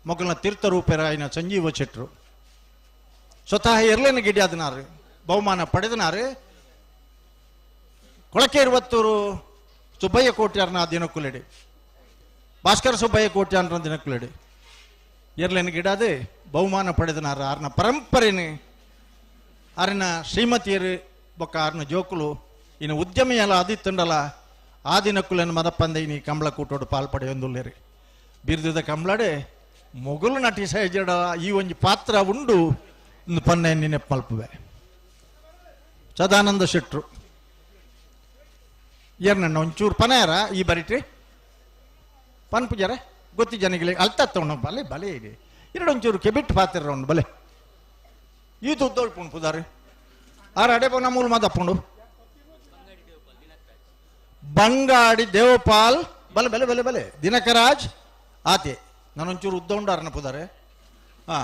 ಮೊಗಲ್ನ ತೀರ್ಥರೂಪರಾಯಿನ ಸಂಜೀವ ಶೆಟ್ಟರು ಸ್ವತಃ ಎರ್ಲೇನ ಗಿಡಿಯಾದನಾರು ಬಹುಮಾನ ಪಡೆದನಾರು ಕೊಳಕೆ ಇರುವತ್ತೂರು ಸುಬ್ಬಯ್ಯ ಕೋಟ್ಯಾರನ ದಿನಕ್ಕುಲೆಡಿ ಭಾಸ್ಕರ ಸುಬ್ಬಯ್ಯ ಕೋಟ್ಯಾರನ ದಿನಕ್ಕುಲೆಡಿ ಎರ್ಲೇನ ಗಿಡಾದೆ ಬಹುಮಾನ ಪಡೆದನಾರು ಆರ್ನ ಪರಂಪರೆನು ಆರಿನ ಶ್ರೀಮತಿಯರು ಬೊಕ್ಕ ಆರ್ನ ಜೋಕುಲು ಇನ್ನು ಉದ್ಯಮಿಯಲ್ಲ ಆದಿತ್ತುಂಡಲ ಆ ದಿನಕ್ಕುಲನ್ನು ಮದಪ್ಪಂದೆ ಇನಿ ಕಂಬಳ ಕೂಟೋಡು ಪಾಲ್ ಪಡೆಯೊಂದುಲ್ಲೇರಿ ಬಿರ್ದುದ ಕಂಬಳಡೆ ಮೊಗಲು ನಟಿ ಸಹಜಡ ಈ ಒಂಜಿ ಪಾತ್ರ ಉಂಡು ಒಂದು ಪನ್ನೆ ನೆನಪು ಮಲ್ಪುವೆ ಸದಾನಂದ ಶೆಟ್ರು ಏರ್ನಣ್ಣ ಒಂಚೂರು ಪನಾರ ಈ ಬರಿಟ್ರಿ ಪನ್ ಪೂಜಾರ ಗೊತ್ತಿ ಜನಗಳಿಗೆ ಅಲ್ತತ್ತವನು ಬಲೆ ಬಲೆ ಇದೆ ಎರಡು ಒಂಚೂರು ಕೆಬಿಟ್ ಪಾತ್ರ ಉಂಡು ಬಲೆ ಈ ತುದ್ದೋಳ್ಪುಂಡು ಪುದಾರು ಆರ ಅಡೆ ಪೋನ ಮೂಲ ಮಾದಪ್ಪುಂಡು ಬಂಗಾಡಿ ದೇವಪಾಲ್ ಬಲೆ ಬಲೆ ಬಲೆ ಬಲೆ ದಿನಕರಾಜ್ ಆತೆ ನಾನೊಂಚೂರು ಉದ್ದ ಉಂಡು ಅರ್ನ ಪುದಾರೆ ಹಾ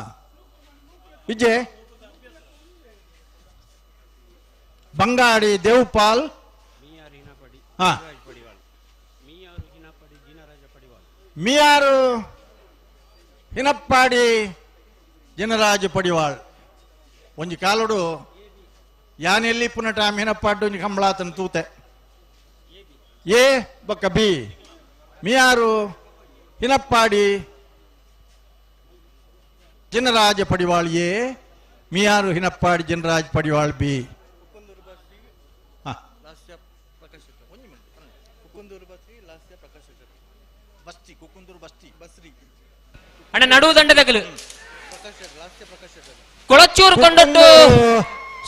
ವಿಜಯ್ ಬಂಗಾಡಿ ದೇವಪಾಲ್ ಹಾ ಮಿಯಾರು ಹಿನಪ್ಪಾಡಿ ಜನರಾಜ ಪಡಿವಾಳ್ ಒಂಜಿ ಕಾಲೋಡು ಯಾನೆಲ್ಲಿ ಪುನಟ ಹಿನಪ್ಪಾಡು ಒಂಜಿ ಕಂಬಳಾತನ ತೂತೆ ಎ ಬೊಕ್ಕ ಬಿ ಮಿಯಾರು ಹಿನಪ್ಪಾಡಿ ಜನರಾಜ ಪಡಿವಾಳ್ ಎ ಮಿಯಾರು ಹಿನಪ್ಪಾಡಿ ಜನರಾಜ್ ಪಡಿವಾಳ್ ಬಿ
ಅಣ್ಣ ನಡುವು ದಂಡದಗಲು ಕೊಳಚೂರು ಕೊಂಡೊಟ್ಟು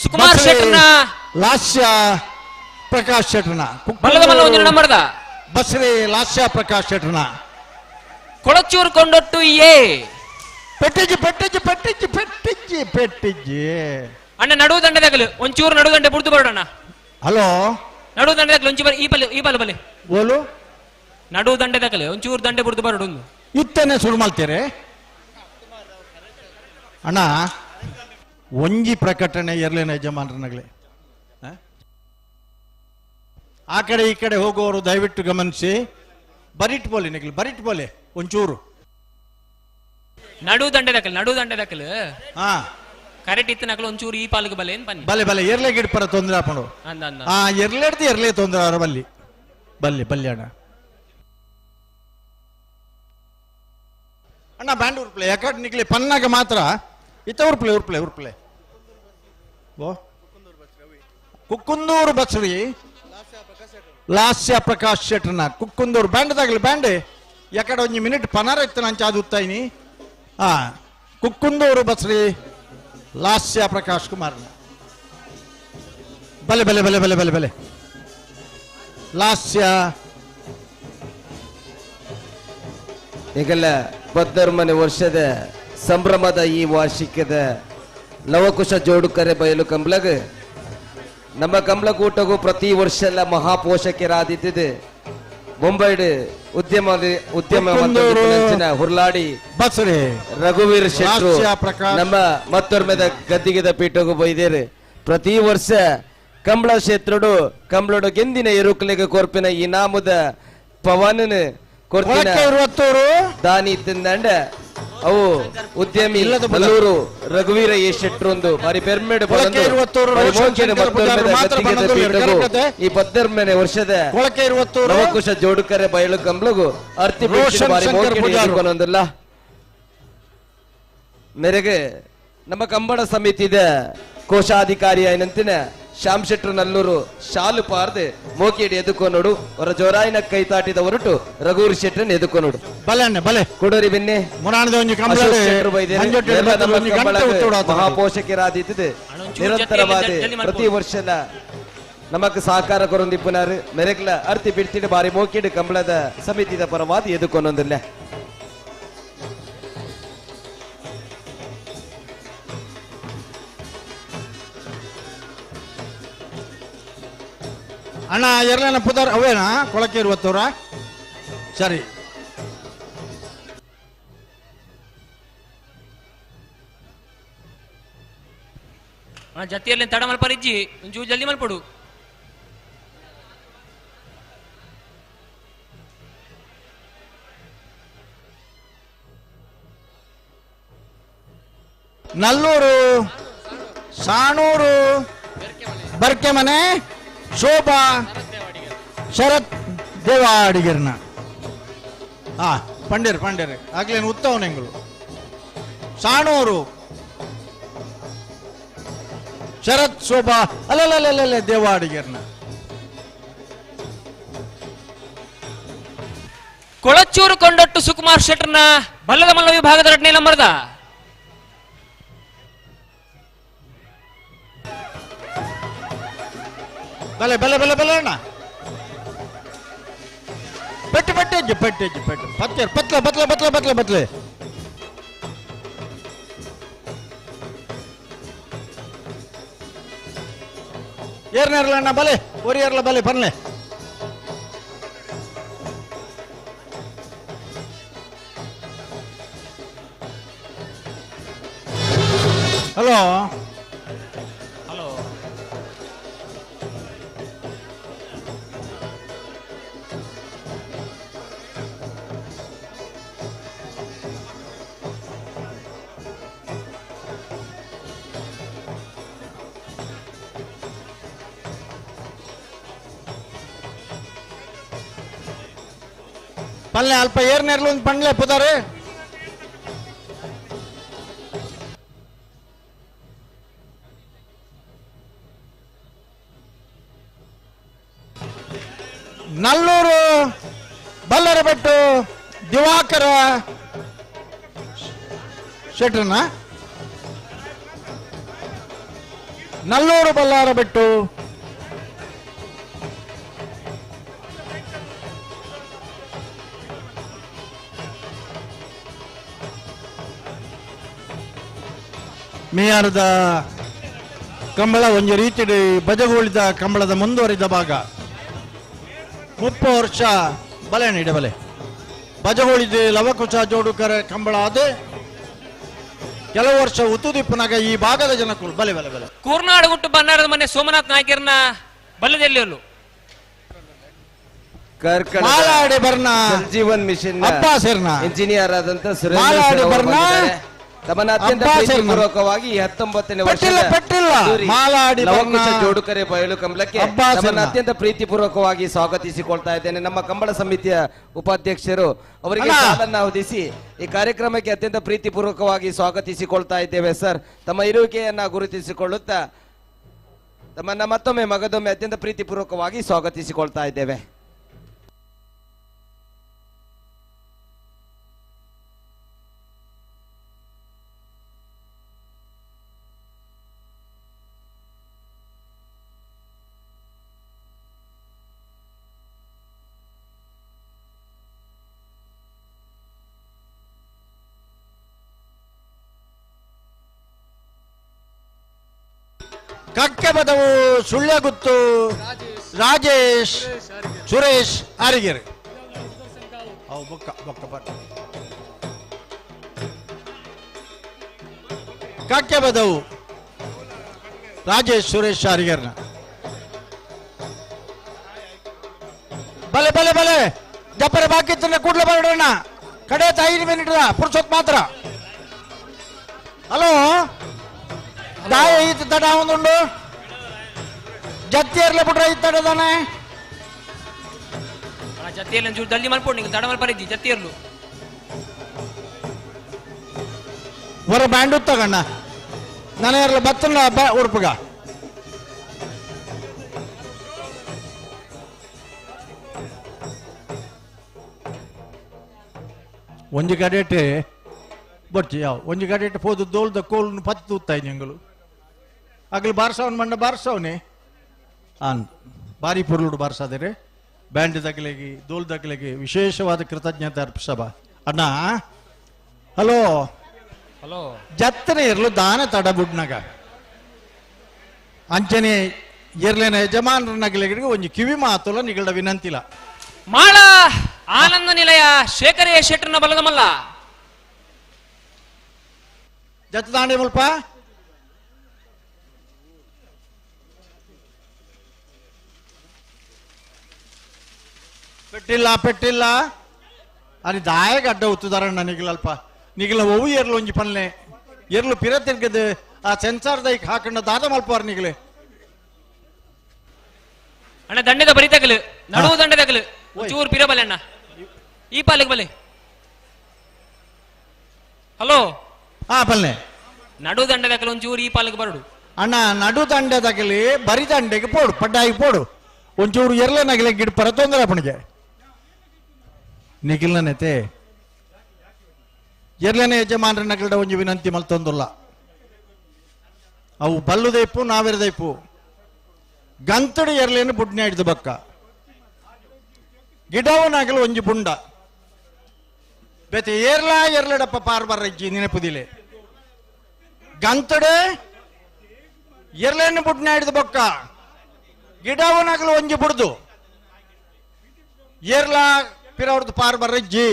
ಸುಕುಮಾರ್ ಶೆಟ್ಟರ್ನ
ಲಾಸ್ಯ ಪ್ರಕಾಶ್ ಶೆಟ್ಟರ್ನ
ಬಲ್ಲದ ಮಲ್ಲ ಒಂದು ನಂಬರ್ದ
ಬಸ್ರಿ ಲಾಸ್ಯ ಪ್ರಕಾಶ್ ಶೆಟ್ಟರ್ನ
ಕೊಳಚೂರು ಕೊಂಡೊಟ್ಟು ಎ
ಪೆಟ್ಟಿಜಿ ಪೆಟ್ಟಿಜಿ ಪೆಟ್ಟಿಜಿ ಪೆಟ್ಟಿಜಿ ಪೆಟ್ಟಿಜಿ
ಅಣ್ಣ ನಡುವು ದಂಡದಗಲು ಒಂಚೂರು ನಡುವು ದಂಡೆ ಬುಡ್ದು ಬರೋಣ
ಹಲೋ
ನಡುವು ದಂಡದಗಲು ಒಂಚು ಈ ಬಲೆ ಈ ಬಲ ಬಲೆ
ಬೋಲು
ನಡುವು ದಂಡೆದಗಲು ಒಂಚೂರು ದಂಡೆ ಬುಡ್ದು ಬರೋಡು
ಇತ್ತನೆ ಶುರು ಮಾಡ್ತೀರಿ ಅಣ್ಣ ಒಂಜಿ ಪ್ರಕಟಣೆ ಇರಲೇನ ಯಜಮಾನರನಗಲೇ ಆ ಕಡೆ ಈ ಕಡೆ ಹೋಗುವವರು ದಯವಿಟ್ಟು ಗಮನಿಸಿ ಬರಿಟ್ ಬೋಲೆ ನಿಗಲು ಬರಿಟ್ ಬೋಲೆ ಒಂಚೂರು
ನಡು ದಂಡೆ ದಾಖಲು ನಡು ದಂಡೆ ದಾಖಲು
ಹಾ
ಕರೆಕ್ಟ್ ಇತ್ತು ನಕಲು ಒಂಚೂರು ಈ ಪಾಲ್ಗೆ ಬಲೆ ಏನ್ ಬನ್ನಿ
ಬಲೆ ಬಲೆ ಎರ್ಲೆ ಗಿಡ್ಪರ ತೊಂದರೆ ಆಪಣು
ಅಂದ ಅಂದ
ಆ ಎರ್ಲೆಡ್ದು ಎರ್ಲೆ ತೊಂದರೆ ಅವರ ಬಲ್ಲಿ ಬಲ್ಲಿ ಬಲ್ಲಿ ಅಣ್ಣ ಅಣ್ಣ ಬ್ಯಾಂಡ್ ಉರ್ಪ್ಲೆ ಯಾಕಡೆ ನಿಕ್ಲೆ ಪನ್ನಾಗ ಮಾತ್ರ ಇತ್ತ ಉರ್ಪ್ಲೆ ಉರ್ಪ್ಲೆ ಉರ್ಪ್ಲೆ ಓ ಕುಕ್ಕುಂದೂರು ಬಸ್ರಿ ಲಾಸ್ಯ ಪ್ರಕಾಶ್ ಶೆಟ್ಟರ್ನ ಕುಕ್ಕುಂದೂರು ಬ್ಯಾಂಡ್ ತಾಗಲಿ ಬ್ಯಾಂಡ್ ಯಾಕಡೆ ಒಂಜಿ ಮಿನಿಟ್ ಪನಾರ ಇತ್ತು ನಾನು ಚಾದು ಉತ್ತಾಯಿನಿ ಹಾ ಕುಕ್ಕುಂದೂರು ಬಸ್ರಿ ಲಾಸ್ಯ ಪ್ರಕಾಶ್ ಕುಮಾರ್ನ ಬಲೆ ಬಲೆ ಬಲೆ ಬಲೆ ಬಲೆ ಬಲೆ ಲಾಸ್ಯ
ಈಗೆಲ್ಲ ಬದ್ದರ್ಮನೆ ವರ್ಷದ ಸಂಭ್ರಮದ ಈ ವಾರ್ಷಿಕದ ಲವಕುಶ ಜೋಡುಕರೆ ಬಯಲು ಕಂಬ್ಲಗ್ ನಮ್ಮ ಕಂಬ್ಲಕೂಟಗೂ ಪ್ರತಿ ವರ್ಷ ಎಲ್ಲ ಮಹಾಪೋಷಕರಾದಿದ್ದಿದೆ ಬೊಂಬೈಡ್ ಉದ್ಯಮ ಉದ್ಯಮ ಹುರ್ಲಾಡಿ
ಬಸ್ರಿ
ರಘುವೀರ್ ಶೆಟ್ರು
ಲಾಸ್ಯ ಪ್ರಕಾಶ್.
ನಮ್ಮ ಮತ್ತೊರ್ಮೆದ ಗದ್ದಿಗೆದ ಪೀಠಗೂ ಬೈದೇರು ಪ್ರತಿ ವರ್ಷ ಕಂಬಳ ಕ್ಷೇತ್ರಡು ಕಂಬಳಡು ಗೆಂದಿನ ಎರುಕಲಿಗೆ ಕೊರ್ಪಿನ ಇನಾಮದ ಪವನನ ಕೊರ್ತಿನ
ಕೊಳಕೆ ಇರುವತ್ತೂರು
ದಾನಿ ತಿಂದಂಡ ಅವು ಉದ್ಯಮಿ ಮಲ್ಲೂರು ರಘುವೀರ ಎ ಶೆಟ್ರು ಒಂದು ಬಾರಿ ಪೆರ್ಮೆಡ್ ಈ ಪದ್ದರ್ಮನೆ ವರ್ಷದ ಲವಕುಶ ಜೋಡುಕರೆ ಬಯಲು ಕಂಬ್ಲಗು ಅರ್ತಿ ಬಾರಿ ಮೋಕೆಡ್ ಮೇರೆಗೆ ನಮ್ಮ ಕಂಬಳ ಸಮಿತಿದ ಕೋಶಾಧಿಕಾರಿ అయినంತಿನ ಶ್ಯಾಮ್ ಶೆಟ್ರು ನಲ್ಲೂರು ಶಾಲು ಪಾರ್ದು ಮೋಕಿಡಿ ಎದುಕೊನೋಡು ಅವರ ಜೋರಾಯಿನ ಕೈ ತಾಟಿದ ಹೊರಟು ರಘುವೀರ್ ಶೆಟ್ರನ್ ಎದುಕೊನೋಡು
ಬಲೆ ಅಣ್ಣ ಬಲೆ
ಕೊಡೋರಿ ಬೆನ್ನೆ ಮಹಾಪೋಷಕರಾದಿದ್ದು ನಿರಂತರವಾದ ಪ್ರತಿ ವರ್ಷದ ನಮಕ್ ಸಹಕಾರ ಕೊರೊಂದಿಪ್ಪುನಾರು ಮೆರೆಗ್ಲ ಅರ್ತಿ ಬಿಡ್ತಿಡು ಬಾರಿ ಮೋಕಿಡು ಕಂಬಳದ ಸಮಿತಿದ ಪರವಾದ ಎದುಕೊನೊಂದಿಲ್ಲ.
ಅಣ್ಣ ಎರಲನ ಪುದರ್ ಅವೇನಾ ಕೊಳಕೆ ಇರುವತ್ತವ್ರ ಸರಿ.
ಜತಿಯಲ್ಲಿ ತಡ ಮಲ್ಪರಿಜ್ಜಿ ಒಂಚೂರು ಜಲ್ದಿ ಮಲ್ಪಡು.
ನಲ್ಲೂರು ಸಾಣೂರು ಬರ್ಕೆಮನೆ ಶೋಭಾ ಶರತ್ ದೇವಾಡಿಗರ್ನ ಹಾ ಪಂಡೇರು ಪಂಡೇರು ಆಗ್ಲೇನು ಉತ್ತವನೆಂಗಳು ಸಾಣೂರು ಶರತ್ ಶೋಭಾ ಅಲ್ಲಲ್ಲ ದೇವಾಡಿಗರ್ನ.
ಕೊಳಚೂರು ಕೊಂಡೊಟ್ಟು ಸುಕುಮಾರ್ ಶೆಟ್ಟರ್ನ ಬಲ್ಲದ ಮಲ್ಲ ವಿಭಾಗದ ಎರಡನೇ ನಂಬರ್ದ
ಬಲೆ ಬಲೆ ಬಲೆ ಬಲೆ ಅಣ್ಣ ಪೆಟ್ಟು ಪೆಟ್ಟು ಪೆಟ್ಟು ಪೆಟ್ಟು ಪತ್ತೆ ಪತ್ಲೆ ಬತ್ಲೆ ಬತ್ಲೆ ಬತ್ಲೆ ಬತ್ಲೆ ಏರ್ನೇರ್ಲ ಅಣ್ಣ ಬಲೆ ಒರಿಯರ್ಲ ಬಲೆ ಬನ್ಲೆ ಹಲೋ
ಹಲೋ
ಪಲ್ಲೆ ಅಲ್ಪ ಏರ್ನೇರ್ಲು ಒಂದು ಪಂಡ್ಲೆ ಪುದಾರೆ ನಲ್ಲೂರು ಬಲ್ಲರಬೆಟ್ಟು ದಿವಾಕರ ಶೆಟ್ರನ ನಲ್ಲೂರು ಬಲ್ಲಾರಬೆಟ್ಟು ಮೇಯಾರದ ಕಂಬಳ ಒಂದು ರೀತಿ ಬಜಗೋಳಿದ ಕಂಬಳದ ಮುಂದುವರಿದ ಭಾಗ 30 ವರ್ಷ ಬಲೆ ನೀಡಬಲೆ ಬಜಗೋಳಿದ ಲವಕುಶ ಜೋಡುಕರ ಕಂಬಳ ಅದೇ ಕೆಲವು ವರ್ಷ ಉತ್ತುದಿಪ್ಪನಾಗ ಈ ಭಾಗದ ಜನಕ್ಕೂ ಬಲೆ ಬಲೆ ಬಲೆ.
ಕೂರ್ನಾಡು ಗುಟ್ಟು ಬನ್ನಾರದ ಮನೆ ಸೋಮನಾಥ್ ನಾಯ್ಕರ್ನ ಬಲ್ಲದಲ್ಲಿ
ಮಾಲಾಡಿ ಬರ್ನ
ಜೀವನ್ ಮಿಷನ್
ಅಬ್ಬಾಸರ್ನ
ಇಂಜಿನಿಯರ್ ಆದಂತ ಸುರೇಂದ್ರ ತಮ್ಮನ್ನ ಅತ್ಯಂತ ಪ್ರೀತಿಪೂರ್ವಕವಾಗಿ 19ನೇ ವರ್ಷದ ಲವಕುಶ ಜೋಡುಕರೆ ಬಯಲು ಕಂಬಳಕ್ಕೆ ತಮ್ಮನ್ನ ಅತ್ಯಂತ ಪ್ರೀತಿಪೂರ್ವಕವಾಗಿ ಸ್ವಾಗತಿಸಿಕೊಳ್ತಾ ಇದ್ದೇನೆ. ನಮ್ಮ ಕಂಬಳ ಸಮಿತಿಯ ಉಪಾಧ್ಯಕ್ಷರು ಅವರಿಗೆ ಸಾಲನ್ನು ಹೊದಿಸಿ ಈ ಕಾರ್ಯಕ್ರಮಕ್ಕೆ ಅತ್ಯಂತ ಪ್ರೀತಿಪೂರ್ವಕವಾಗಿ ಸ್ವಾಗತಿಸಿಕೊಳ್ತಾ ಇದ್ದೇವೆ ಸರ್. ತಮ್ಮ ಇರುವಿಕೆಯನ್ನ ಗುರುತಿಸಿಕೊಳ್ಳುತ್ತಾ ತಮ್ಮನ್ನ ಮತ್ತೊಮ್ಮೆ ಮಗದೊಮ್ಮೆ ಅತ್ಯಂತ ಪ್ರೀತಿಪೂರ್ವಕವಾಗಿ ಸ್ವಾಗತಿಸಿಕೊಳ್ತಾ ಇದ್ದೇವೆ.
ಕಕ್ಕೆ ಬದವು ಸುಳ್ಯಗುತ್ತು ರಾಜೇಶ್ ಸುರೇಶ್ ಆರಿಗೆರೆ ಬೊಕ್ಕ ಬೊಕ್ಕ ಬರ್ ಕಕ್ಕೆ ಬದವು ರಾಜೇಶ್ ಸುರೇಶ್ ಆರಿಗೆರ್ನ ಬಲೆ ಬಲೆ ಬಲೆ ಜಪ್ಪರ ಬಾಕಿ ಕೂಡಲೇ ಬರೋಣ ಕಡೆ 5 ಮಿನಿಟ್ ಪುರುಷತ್ ಮಾತ್ರ.
ಹಲೋ ದಾಯ ಈತ ತಡ ಒಂದುಂಡು ಜತ್ತಿ ಇರ್ಲೆ ಬಿಟ್ರೆ ಈತ ತಡದಾನೆ
ಜತ್ತಿಯಲ್ಲಿ ಒಂಚೂರು ಜಲ್ದಿ ಮಲ್ಪೊಡು ನಿಂಗೆ ತಡ ಮಲ್ಪರಿದ್ದಿ ಜತ್ತಿ ಇರ್ಲು
ಹೊರ ಬ್ಯಾಂಡ್ ತಗಣ್ಣ ನಾನು ಇರ್ಲ ಬತ್ತಲ್ಲ ಉಡುಪುಗ ಒಂಜಿ ಗಡೆಟೆ ಬೊಡ್ಚಿ ಯಾವ ಒಂಜಿ ಗಡೆಟೆ ಪೋದು ದೋಲ್ದ ಕೋಲ್ನು ಪತ್ತಿ ತೂತಾಯಿ ನಿಂಗಲು ಅಗಲು ಬಾರ್ಸವನ್ ಮಂಡ ಬಾರ್ಸವನೆ ಆನ್ ಬಾರಿ ಪೊರ್ಲುಡು ಬಾರ್ಸಾದರೆ ಬ್ಯಾಂಡ್ ದಗಲೆಗೆ ದೋಲ್ ದಗಲೆಗೆ ವಿಶೇಷವಾದ ಕೃತಜ್ಞತೆ ಅರ್ಪಿಸಬ ಅಣ್ಣ. ಹಲೋ
ಹಲೋ
ಜತ್ತನೆ ಇರ್ಲು ದಾನ ತಡ ಬುಡ್ನಗ ಅಂಚನೆ ಇರ್ಲೇನ ಯಜಮಾನರ ನಗಲೆಗೆ ಒಂಜಿ ಕಿವಿ ಮಾತುಲ ನಿಗಲ್ಡ ವಿನಂತಿಲ್ಲ.
ಮಾಳ ಆನಂದ ನಿಲಯ ಶೇಖರ ಶೆಟ್ಟರ್ನ ಬಲದಮಲ್ಲ
ಜತ್ತದಾಂಡೆ ಮುಲ್ಪ ಪೆಟ್ಟಿಲ್ಲ ಪೆಟ್ಟಿಲ್ಲ ಅಲ್ಲಿ ದಾಯಗ ಅಡ್ಡ ಒತ್ತುದಾರಣ್ಣ ನಿಗಲಲ್ಪ ನಿಗಲ ಒವು ಎರ್ಲು ಒಂಜಿ ಪನ್ಲೆ ಎರ್ಲು ಪಿರ ತಿರ್ಗದು ಆ ಸೆನ್ಸಾರ್ ದೈಕ್ ಹಾಕಂಡ ದಾದ ಮಲ್ಪವಾರ ನಿಗಲೆ.
ಅಣ್ಣ ದಂಡೆದ ಬರಿ ತಗಲು ನಡುವು ದಂಡೆ ತಗಲು ಚೂರು ಪಿರ ಬಲೆ ಅಣ್ಣ ಈ ಪಾಲಿಗೆ ಬಲೆ. ಹಲೋ
ಹಾ ಬಲ್ಲೆ
ನಡು ದಂಡೆ ತಗಲು ಒಂಚೂರು ಈ ಪಾಲಿಗೆ ಬರಡು
ಅಣ್ಣ. ನಡು ದಂಡೆ ತಗಲಿ ಬರಿ ದಂಡೆಗೆ ಪೋಡು ಪಡ್ಡಾಯಿ ಪೋಡು ಒಂಚೂರು ಎರ್ಲೆ ನಗಲೆ ಗಿಡ ಪರ ತೊಂದರೆ ಅಪ್ಪನಿಗೆ ನಿಖಿಲ್ನನೆತೆ ಎರ್ಲೆನೆ ಯಜಮಾನ್ರ ನಗಲ್ಡ ಒಂಜಿ ವಿನಂತಿ ಮಲ್ತೊಂದುಲ್ಲ. ಅವು ಬಲ್ಲುದೈಪು ನಾವಿರದೈಪು ಗಂತಡು ಎರ್ಲೇನು ಬುಡ್ನೆ ಹಿಡ್ದು ಬಕ್ಕ ಗಿಡವನಾಗಲು ಒಂಜಿ ಬುಂಡ ಬೇತೆ ಏರ್ಲಾ ಎರ್ಲಡಪ್ಪ ಪಾರ್ ಬರ್ರಜ್ಜಿ ನೆನಪುದಿಲೆ ಗಂತಡೆ ಎರ್ಲೇನು ಬುಡ್ನೆ ಹಿಡ್ದು ಬಕ್ಕ ಗಿಡವನಾಗಲು ಒಂಜಿ ಬುಡ್ದು ಏರ್ಲಾ ಪಿರವ್ರದ್ದು ಪಾರ್ ಬರ್ರಜ್ಜಿ.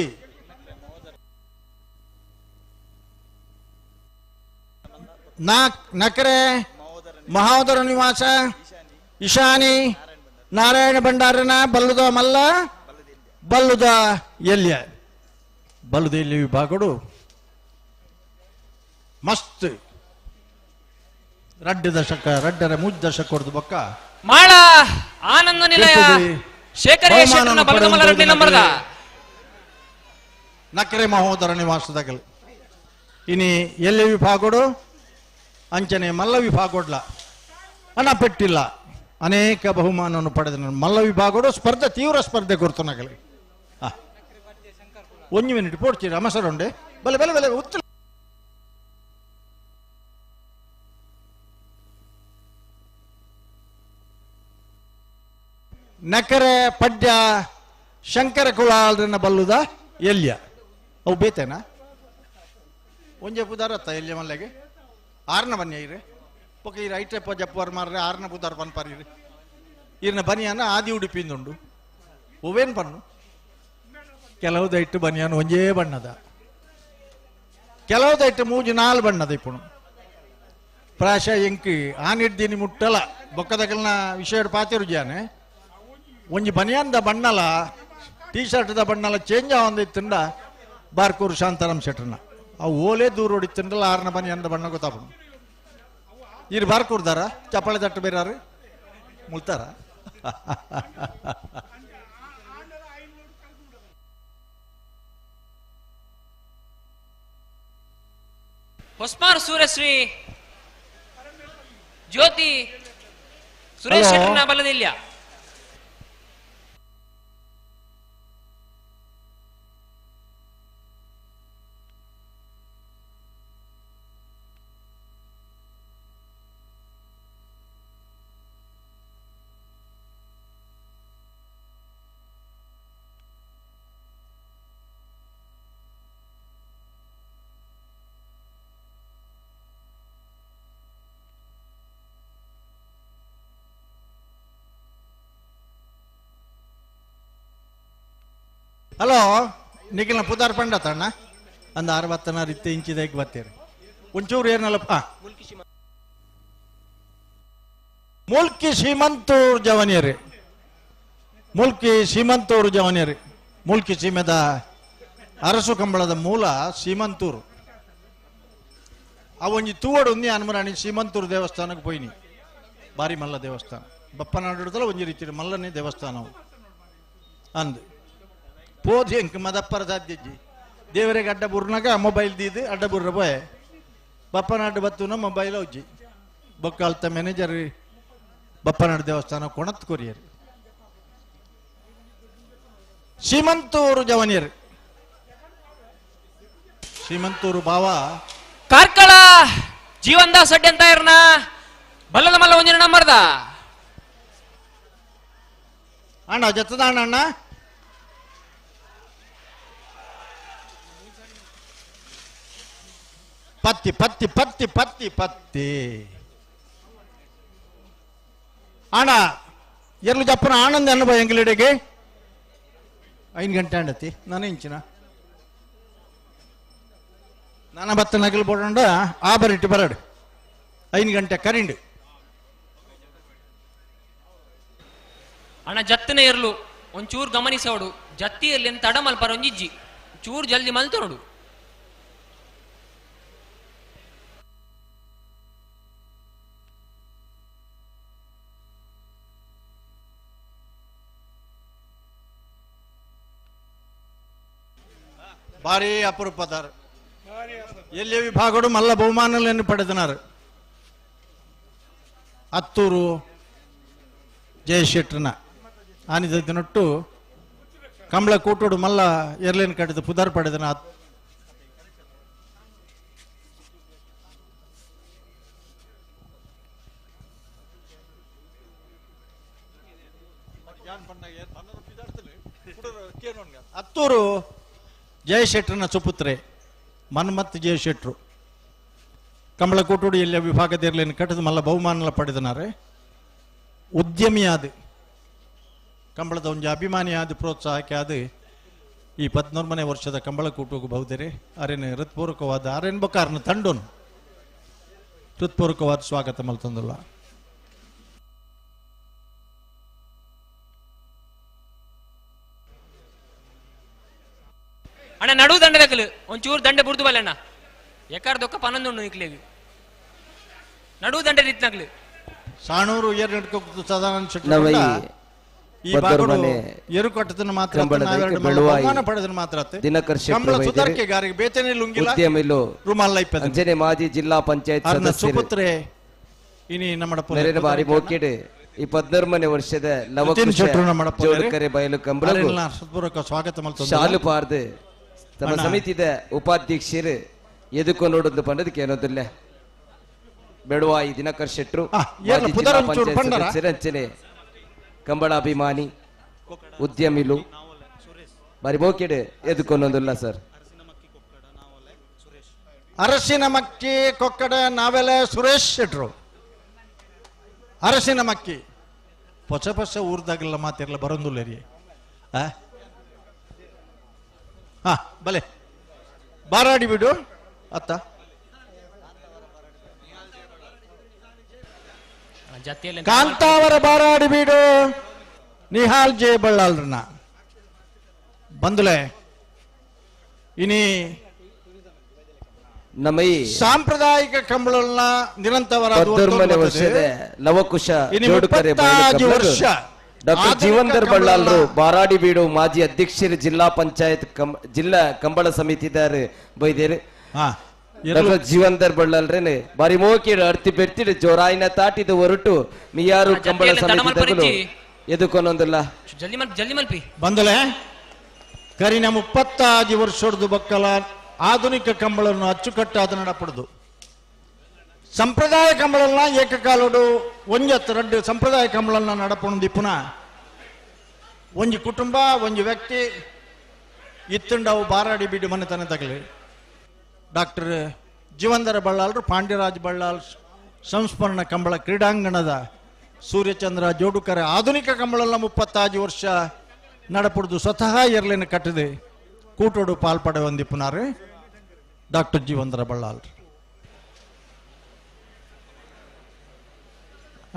ನಕರೆ ಮಹೋದರ ನಿವಾಸ ಇಶಾನಿ ನಾರಾಯಣ ಭಂಡಾರನ ಬಲ್ಲುದ ಮಲ್ಲ ಬಲ್ಲುದ ಎಲ್ಯ ಬಲ್ಲುದ ಎಲ್ಯ ವಿಭಾಗಡು ಮಸ್ತ್ ರಡ್ಡು ದಶಕ ರಡ್ಡರ ಮೂಜ್ ದಶಕ ಹೊಡೆದು ಬಕ್ಕ
ಮಾಳ ಆನಂದ ನಿಲಯ ಶೇಖರ ಬಲದ
ನಕರೆ ಮಹೋದರ ನಿವಾಸದಾಗಲಿ ಇನಿ ಎಲ್ಲಿ ವಿಭಾಗಡು ಅಂಚನೆ ಮಲ್ಲ ವಿಭಾಗೋಡ್ಲ ಹಣ ಪೆಟ್ಟಿಲ್ಲ ಅನೇಕ ಬಹುಮಾನವನ್ನು ಪಡೆದ ಮಲ್ಲ ವಿಭಾಗಡು ಸ್ಪರ್ಧೆ ತೀವ್ರ ಸ್ಪರ್ಧೆ ಕೊಡ್ತಾನಾಗಲಿ. ಒಂದು ಮಿನಿಟ್ ಪೋಡ್ತೀರಿ ಅಮಸರುಂಡೆ ಬಲೆ ಬಲೆ ಬಲೆ ಉತ್ತ ನಕರೆ ಪಡ್ಯ ಶಂಕರ ಕುಳಾಲ್ರನ್ನ ಬಲ್ಲುದ ಎಲ್ಯ ಅವು ಬೇತೇನಾ ಒಂಜೆ ಪುದಾರತ್ತ ಎಲ್ಯ ಮಲ್ಲೆಗೆ ಆರ್ನ ಬನ್ನಿ ಇರೆ ಪೊಕ ಈ ಐಟೆಪ್ಪ ಜಪ್ಪುವಾರ್ ಮಾರ್ರೆ ಆರ್ನ ಪುದಾರ್ ಪನ್ಪಾರ್ ಇರಿ ಇರ್ನ ಬನಿಯಾನ ಆದಿ ಉಡುಪಿಂದುಂಡು ಹೂವೇನು ಬಣ್ಣು ಕೆಲವು ದೈಟ್ ಬನಿಯಾನ ಒಂಜೇ ಬಣ್ಣದ ಕೆಲವು ದೈಟ್ ಮೂಜು ನಾಲ್ ಬಣ್ಣದ ಇಪ್ಪುನು ಪ್ರಾಶ ಎಂಕ್ ಆನಿಡ್ದಿನಿ ಮುಟ್ಟಲ ಬೊಕ್ಕದಗಲ್ನ ವಿಷಯ ಪಾತಿರು ಜಾನೆ ಒಂಜಿ ಬನಿಯಾನ್ದ ಬಣ್ಣಲ ಟೀ ಶರ್ಟ್ದ ಬಣ್ಣಲ ಚೇಂಜ್ ಆವಂದಿತ್ತಂಡ ಬಾರ್ಕೂರು ಶಾಂತಾರಾಮ್ ಶೆಟ್ರನ ಅವು ಓಲೆ ದೂರ ಹೊಡಿತಂಡಲ್ಲ ಆರ್ನ ಬನಿಯಾನ್ದ ಬಣ್ಣ ಗೊತ್ತಾಪನು ಇರು ಬಾರ್ಕೂರ್ದಾರ ಚಪ್ಪಾಳೆ ತಟ್ಟು ಬೇರಾರು ಮುಲ್ತಾರ.
ಹೊಸ್ಮಾರ್ ಸೂರ್ಯಶ್ರೀ ಜ್ಯೋತಿ ಸುರೇಶ್ ಶೆಟ್ಟರ್ನ ಬಲದಿಲ್ಲ.
ಹಲೋ ನಿಖಿಲ್ನ ಪುದಾರ್ ಪಂಡತಣ್ಣ ಅಂದ ಅರವತ್ತನ ರೀತಿ ಇಂಚಿದಾಗಿ ಬರ್ತೀರಿ ಒಂಚೂರು ಏನಲ್ಲಪ್ಪ ಮುಲ್ಕಿ ಶ್ರೀಮಂತೂರು ಜವನಿಯರಿ ಮುಲ್ಕಿ ಶ್ರೀಮಂತೂರು ಜವನಿಯರಿ ಮುಲ್ಕಿ ಸೀಮೆದ ಅರಸು ಕಂಬಳದ ಮೂಲ ಶ್ರೀಮಂತೂರು.
ಆ ಒಂಜಿ ತೂವಡು ಒಂದಿ ಅನ್ಮರಾಣಿ ಸೀಮಂತೂರು ದೇವಸ್ಥಾನಕ್ಕೆ ಪೋಯಿನಿ. ಬಾರಿ ಮಲ್ಲ ದೇವಸ್ಥಾನ ಬಪ್ಪನಾಡುದಲ್ಲ ಒಂಜಿ ರೀತಿ ಮಲ್ಲನೇ ದೇವಸ್ಥಾನ ಅವು ಅಂದು ಪೋದು ಎಂಕ್ ಮದಪ್ಪರ ಸಾಧ್ಯಜ್ಜಿ ದೇವರಿಗೆ ಅಡ್ಡ ಬುರ್ನಾಗ ಮೊಬೈಲ್ ದೀದು ಅಡ್ಡ ಬುರ್ರ ಪೋಯೆ ಬಪ್ಪನಾಡು ಬತ್ತುನ ಮೊಬೈಲ್ ಅವ್ಜಿ ಬೊಕ್ಕಾಲ್ತ ಮ್ಯಾನೇಜರ್ ಬಪ್ಪನಾಡು ದೇವಸ್ಥಾನ ಕೊಣತ್ ಕೊರಿಯರ್ ಶ್ರೀಮಂತೂರು ಜವನಿಯರ್ ಶ್ರೀಮಂತೂರು ಬಾವ
ಕಾರ್ಕಳ ಜೀವನ್ದಾಸ್ ಅಡ್ಡಿ ಅಂತ ಇರ್ನ ಬಲ್ಲದ ಮಲ್ಲ ಒಂದಿನ ನಂಬರ್ದ
ಅಣ್ಣ ಜತ್ತದ ಅಣ್ಣ ಅಣ್ಣ ಪತ್ತಿ ಪತ್ತಿ ಪತ್ತಿ ಪತ್ತಿ ಪತ್ತಿ ಅಣ್ಣ ಎರ್ಲು ಜಪ್ಪನ ಆನಂದ ಅನುಭವ ಎಂಗ್ಲಿಡೆಗೆ 5 ಗಂಟೆ ಅಂಡತಿ ನಾನು ಇಂಚಿನ ನಾನ ಬತ್ತ ನಗಲು ಬೋಡಂಡ ಆ ಬರಿಟ್ಟು ಬರಡು 5 ಗಂಟೆ ಕರಿಂಡು
ಅಣ್ಣ ಜತ್ತನೆ ಇರ್ಲು ಒಂಚೂರು ಗಮನಿಸೋಡು ಜತ್ತಿ ಇರ್ಲಿ ಅಂತ ತಡ ಮಲ್ಪಾರ ಒಂಜಿಜ್ಜಿ ಚೂರು ಜಲ್ದಿ ಮಲ್ತೋಡು.
ಭಾರಿ ಅಪರೂಪದಾರ ಎಲ್ಲಿ ವಿಭಾಗಡು ಮಲ್ಲ ಬಹುಮಾನಗಳನ್ನು ಪಡೆದನಾರು ಅತ್ತೂರು ಜಯಶೆಟ್ರನ ಆನಿದ ದಿನೊಟ್ಟು ಕಂಬಳ ಕೂಟೋಡು ಮಲ್ಲ ಎರ್ಲೇನು ಕಡಿದು ಪುದಾರ್ ಪಡೆದನ ಅತ್ತೂರು ಜಯಶೆಟ್ರನ ಸುಪುತ್ರೆ ಮನ್ಮತ್ ಜಯಶೆಟ್ರು ಕಂಬಳ ಕೂಟೋಡು ಎಲ್ಲ ವಿಭಾಗದ ಎರ್ಲೇನು ಕಟ್ಟಿದ ಮಲ್ಲ ಬಹುಮಾನಲ ಪಡೆದನಾರೆ ಉದ್ಯಮಿಯಾದ ಕಂಬಳದ ಒಂಜಿ ಅಭಿಮಾನಿಯಾದ ಪ್ರೋತ್ಸಾಹಕ್ಕೆ ಆದ ಈ 13ನೇ ವರ್ಷದ ಕಂಬಳ ಕೂಟಕ್ಕೆ ಬಹುದೇರೆ ಅರೇನು ಹೃತ್ಪೂರ್ವಕವಾದ ಅರೇನ್ ಬೊಕಾರನ ತಂಡೋನು ಹೃತ್ಪೂರ್ವಕವಾದ ಸ್ವಾಗತ ಮಲ್ತಂದುಲ್ಲ.
ಅಣ್ಣ ನಡು ದಂಡದಕಲು ಒಂಚೂರು ದಂಡೆ ಬುರ್ದು ಬಲ್ಲಣ್ಣ ಎಕಾರ ದೊಕ್ಕ ಪನ್ನೊಂದು ನಿಕ್ಲೇವಿ ನಡು ದಂಡೆ ನಿತ್ನಕ್ಲು
ಸಾಣೂರು ಏರ್ ನಡ್ಕೊ ಸದಾನಂದ ಶೆಟ್ಟಿ ಈ ಎರುಕಟ್ಟದನ್ನು ಮಾತ್ರ ಬಹುಮಾನ ಪಡೆದನ್ನು ಮಾತ್ರ
ದಿನಕರ್
ಕಂಬಳ ಸುಧಾರಕೆಗಾರಿಗೆ ಬೇತನೆ ಲುಂಗಿಲ
ಉದ್ಯಮಿಲು
ರುಮಾಲ್ ಐಪದ
ಅಂಜನೆ ಮಾಜಿ ಜಿಲ್ಲಾ ಪಂಚಾಯತ್ ಸದಸ್ಯರು
ಸುಪುತ್ರೆ ಇನಿ ನಮ್ಮ
ಮೇರೆನ ಬಾರಿ ಮೋಕಿಡ್ ಈ 13ನೇ ವರ್ಷದ ಲವಕುಶ ಜೋಡುಕರೆ ಬಯಲು ಕಂಬಳ
ಸ್ವಾಗತ ಮಲ್ತೊಂದು
ಶಾಲು ಪಾರ್ದು ತಮ್ಮ ಸಮಿತಿದ ಉಪಾಧ್ಯಕ್ಷರು ಎದುಕೊ ನೋಡೊಂದು ಪಂಡದಕ್ಕೆ ಏನೋದಿಲ್ಲ ಬೆಳುವಾಯಿ ದಿನಕರ್ ಶೆಟ್ರು ಮಾಜಿ ಜಿಲ್ಲಾ ಪಂಚಾಯತ್ ಸದಸ್ಯರು ಅಂಚನೆ ಕಂಬಳಾಭಿಮಾನಿ ಉದ್ಯಮಿಲು ಬಾರಿ ಮೋಕಿಡ್ ಎದುಕೊನ್ನೊಂದಿಲ್ಲ ಸರ್.
ಅರಸಿನ ಮಕ್ಕಿ ಕೊಕ್ಕಡ ನಾವೆಲ್ಲ ಸುರೇಶ್ ಶೆಟ್ರು ಅರಸಿನ ಮಕ್ಕಿ ಪೊಸ ಪೊಸ ಊರ್ದಾಗೆಲ್ಲ ಮಾತಿರಲ್ಲ ಬರೋದಿಲ್ಲ ರೀ. ಹಾ ಬಲೆ ಬಾರಾಡಿ ಬಿಡು ಅತ್ತ ಕಾಂತಾವರ ಬಾರಾಡಿ ಬೀಡು ನಿಹಾಲ್ ಜೆ ಬಳ್ಳಾಲ್ರನ್ನ ಬಂದುಲೆ ಇನಿ
ನಮ್ಮ ಈ
ಸಾಂಪ್ರದಾಯಿಕ ಕಂಬಳನ್ನ ನಿರಂತರವಾದ
ವರ್ಷದ ಲವಕುಶ ಜೋಡುಕರೆ
ವರ್ಷ
ಡಾಕ್ಟರ್ ಜೀವಂಧರ್ ಬಳ್ಳಾಲ್ರು ಬಾರಾಡಿ ಬೀಡು ಮಾಜಿ ಅಧ್ಯಕ್ಷರು ಜಿಲ್ಲಾ ಪಂಚಾಯತ್ ಜಿಲ್ಲಾ ಕಂಬಳ ಸಮಿತಿದಾರು ಬೈದೇರು. ಡಾಕ್ಟರ್ ಜೀವಂಧರ್ ಬಳ್ಳಾಲ್ರೇನೆ ಬಾರಿ ಮೋಕಿಡು ಅರ್ತಿ ಬೆರ್ತಿಡು ಜೋರಾಯಿನ ತಾಟಿದ ಹೊರಟು ಮಿಯಾರು ಕಂಬಳ ಸಮಿತಿದಾಗಲು ಎದುಕೊನೊಂದಿಲ್ಲ
ಜಲ್ದಿ ಮಲ್ಪಿ
ಬಂದಲೆ ಕರಿನ 35 ವರ್ಷದ ಬಕ್ಕಲ ಆಧುನಿಕ ಕಂಬಳನ್ನು ಅಚ್ಚುಕಟ್ಟಾದ ನಡಪಡುದು ಸಂಪ್ರದಾಯ ಕಂಬಳನ್ನ ಏಕಕಾಲೋಡು ಒಂಜತ್ತು ರಡ್ಡು ಸಂಪ್ರದಾಯ ಕಂಬಳನ್ನ ನಡಪಣದಿ ಪುನಃ ಒಂಜಿ ಕುಟುಂಬ ಒಂಜಿ ವ್ಯಕ್ತಿ ಇತ್ತುಂಡವು ಬಾರಾಡಿ ಬಿಡು ಮನೆತನ ತಗಲಿ ಡಾಕ್ಟರ್ ಜೀವಂಧರ ಬಳ್ಳಾಲ್ರು ಪಾಂಡ್ಯರಾಜ್ ಬಳ್ಳಾಲ್ ಸಂಸ್ಮರಣ ಕಂಬಳ ಕ್ರೀಡಾಂಗಣದ ಸೂರ್ಯಚಂದ್ರ ಜೋಡುಕರ ಆಧುನಿಕ ಕಂಬಳಲ್ಲ 35 ವರ್ಷ ನಡಪುಡ್ದು ಸ್ವತಃ ಎರ್ಲಿನ ಕಟ್ಟಿದೆ ಕೂಟೋಡು ಪಾಲ್ಪಡೆ ಹೊಂದಿಪ್ಪುನಾರು ಡಾಕ್ಟರ್ ಜೀವಂಧರ ಬಳ್ಳಾಲ್ರು.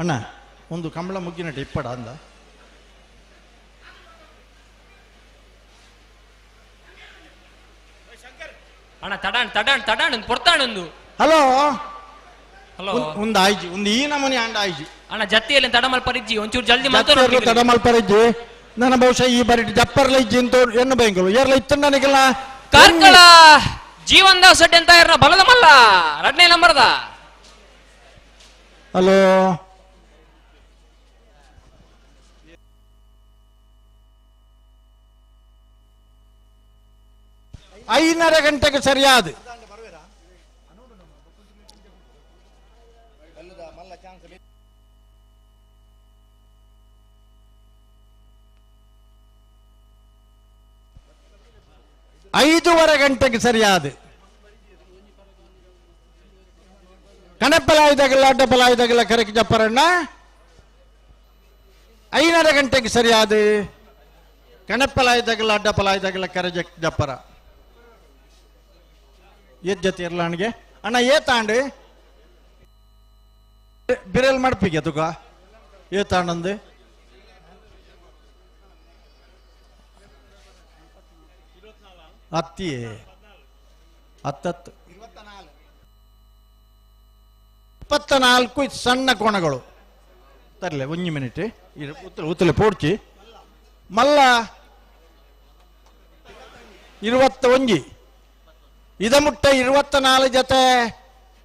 ಅಣ್ಣ ಒಂದು ಕಂಬಳ ಮುಗ್ಗಿನಟ ಇಪ್ಪಡ ಅಂದ
ಅಣ್ಣ ತಡಾಣ್ ತಡಾಣ್ ತಡಾಣ್ ಪೊರ್ತಾಣೊಂದು
ಹಲೋ
ಹಲೋ
ಒಂದು ಆಯ್ಜಿ ಒಂದು ಈ ನಮೂನಿ ಅಂಡ ಆಯ್ಜಿ
ಅಣ್ಣ ಜತ್ತಿಯಲ್ಲಿ ತಡಮಲ್ ಪರಿಜ್ಜಿ ಒಂಚೂರು ಜಲ್ದಿ
ಜತ್ತಿಯರ್ಲು ತಡಮಲ್ಪರಿಜ್ಜಿ ನನ್ನ ಬಹುಶಃ ಈ ಬಾರಿ ಜಪ್ಪರ್ಲ ಇಜ್ಜಿ ಅಂತ ಎನ್ನು ಬೈಂಗಲು ಏರ್ಲ ಇತ್ತು ನನಗೆಲ್ಲ
ಕಾರ್ಕಳ ಜೀವನ್ ದಾಸ್ ಅಂತ ಇರ್ನ ಬಲದ ಮಲ್ಲ ಎರಡನೇ ನಂಬರ್ದ
ಹಲೋ ಐನರ ಗಂಟೆಗೆ ಸರಿಯಾದ ಐದೂವರೆ ಗಂಟೆಗೆ ಸರಿಯಾದ ಕಣಪ್ಪಲಾಯ್ದಾಗಲ್ಲ ಅಡ್ಡಪಲಾಯ್ದಾಗಲ್ಲ ಕರೆಕ್ ಜಪ್ಪರಣ್ಣ ಐನರ ಗಂಟೆಗೆ ಸರಿಯಾದ ಕಣಪ್ಪಲಾಯ್ದಾಗಲ್ಲ ಅಡ್ಡಪಲಾಯ್ದಾಗಲ್ಲ ಕರೆ ಜಪ್ಪರ ಏತ್ ಜೊತೆ ಇರ್ಲ ಅಣ್ಣ ಅಣ್ಣ ಏ ತಾಂಡು ಬಿರಲ್ ಮಡ್ಪಿಗೆ ತುಕ ಏ ತಾಂಡಂದು ಅತ್ತಿಯೇ ಹತ್ತತ್ತು 24 ಸಣ್ಣ ಕೋಣಗಳು ತರಲೆ ಒಂದು ಮಿನಿಟ್ ಉತ್ತಲೆ ಪೋಡ್ಚಿ ಮಲ್ಲ 21 ಇದ ಮುಟ್ಟ 24 ಜೊತೆ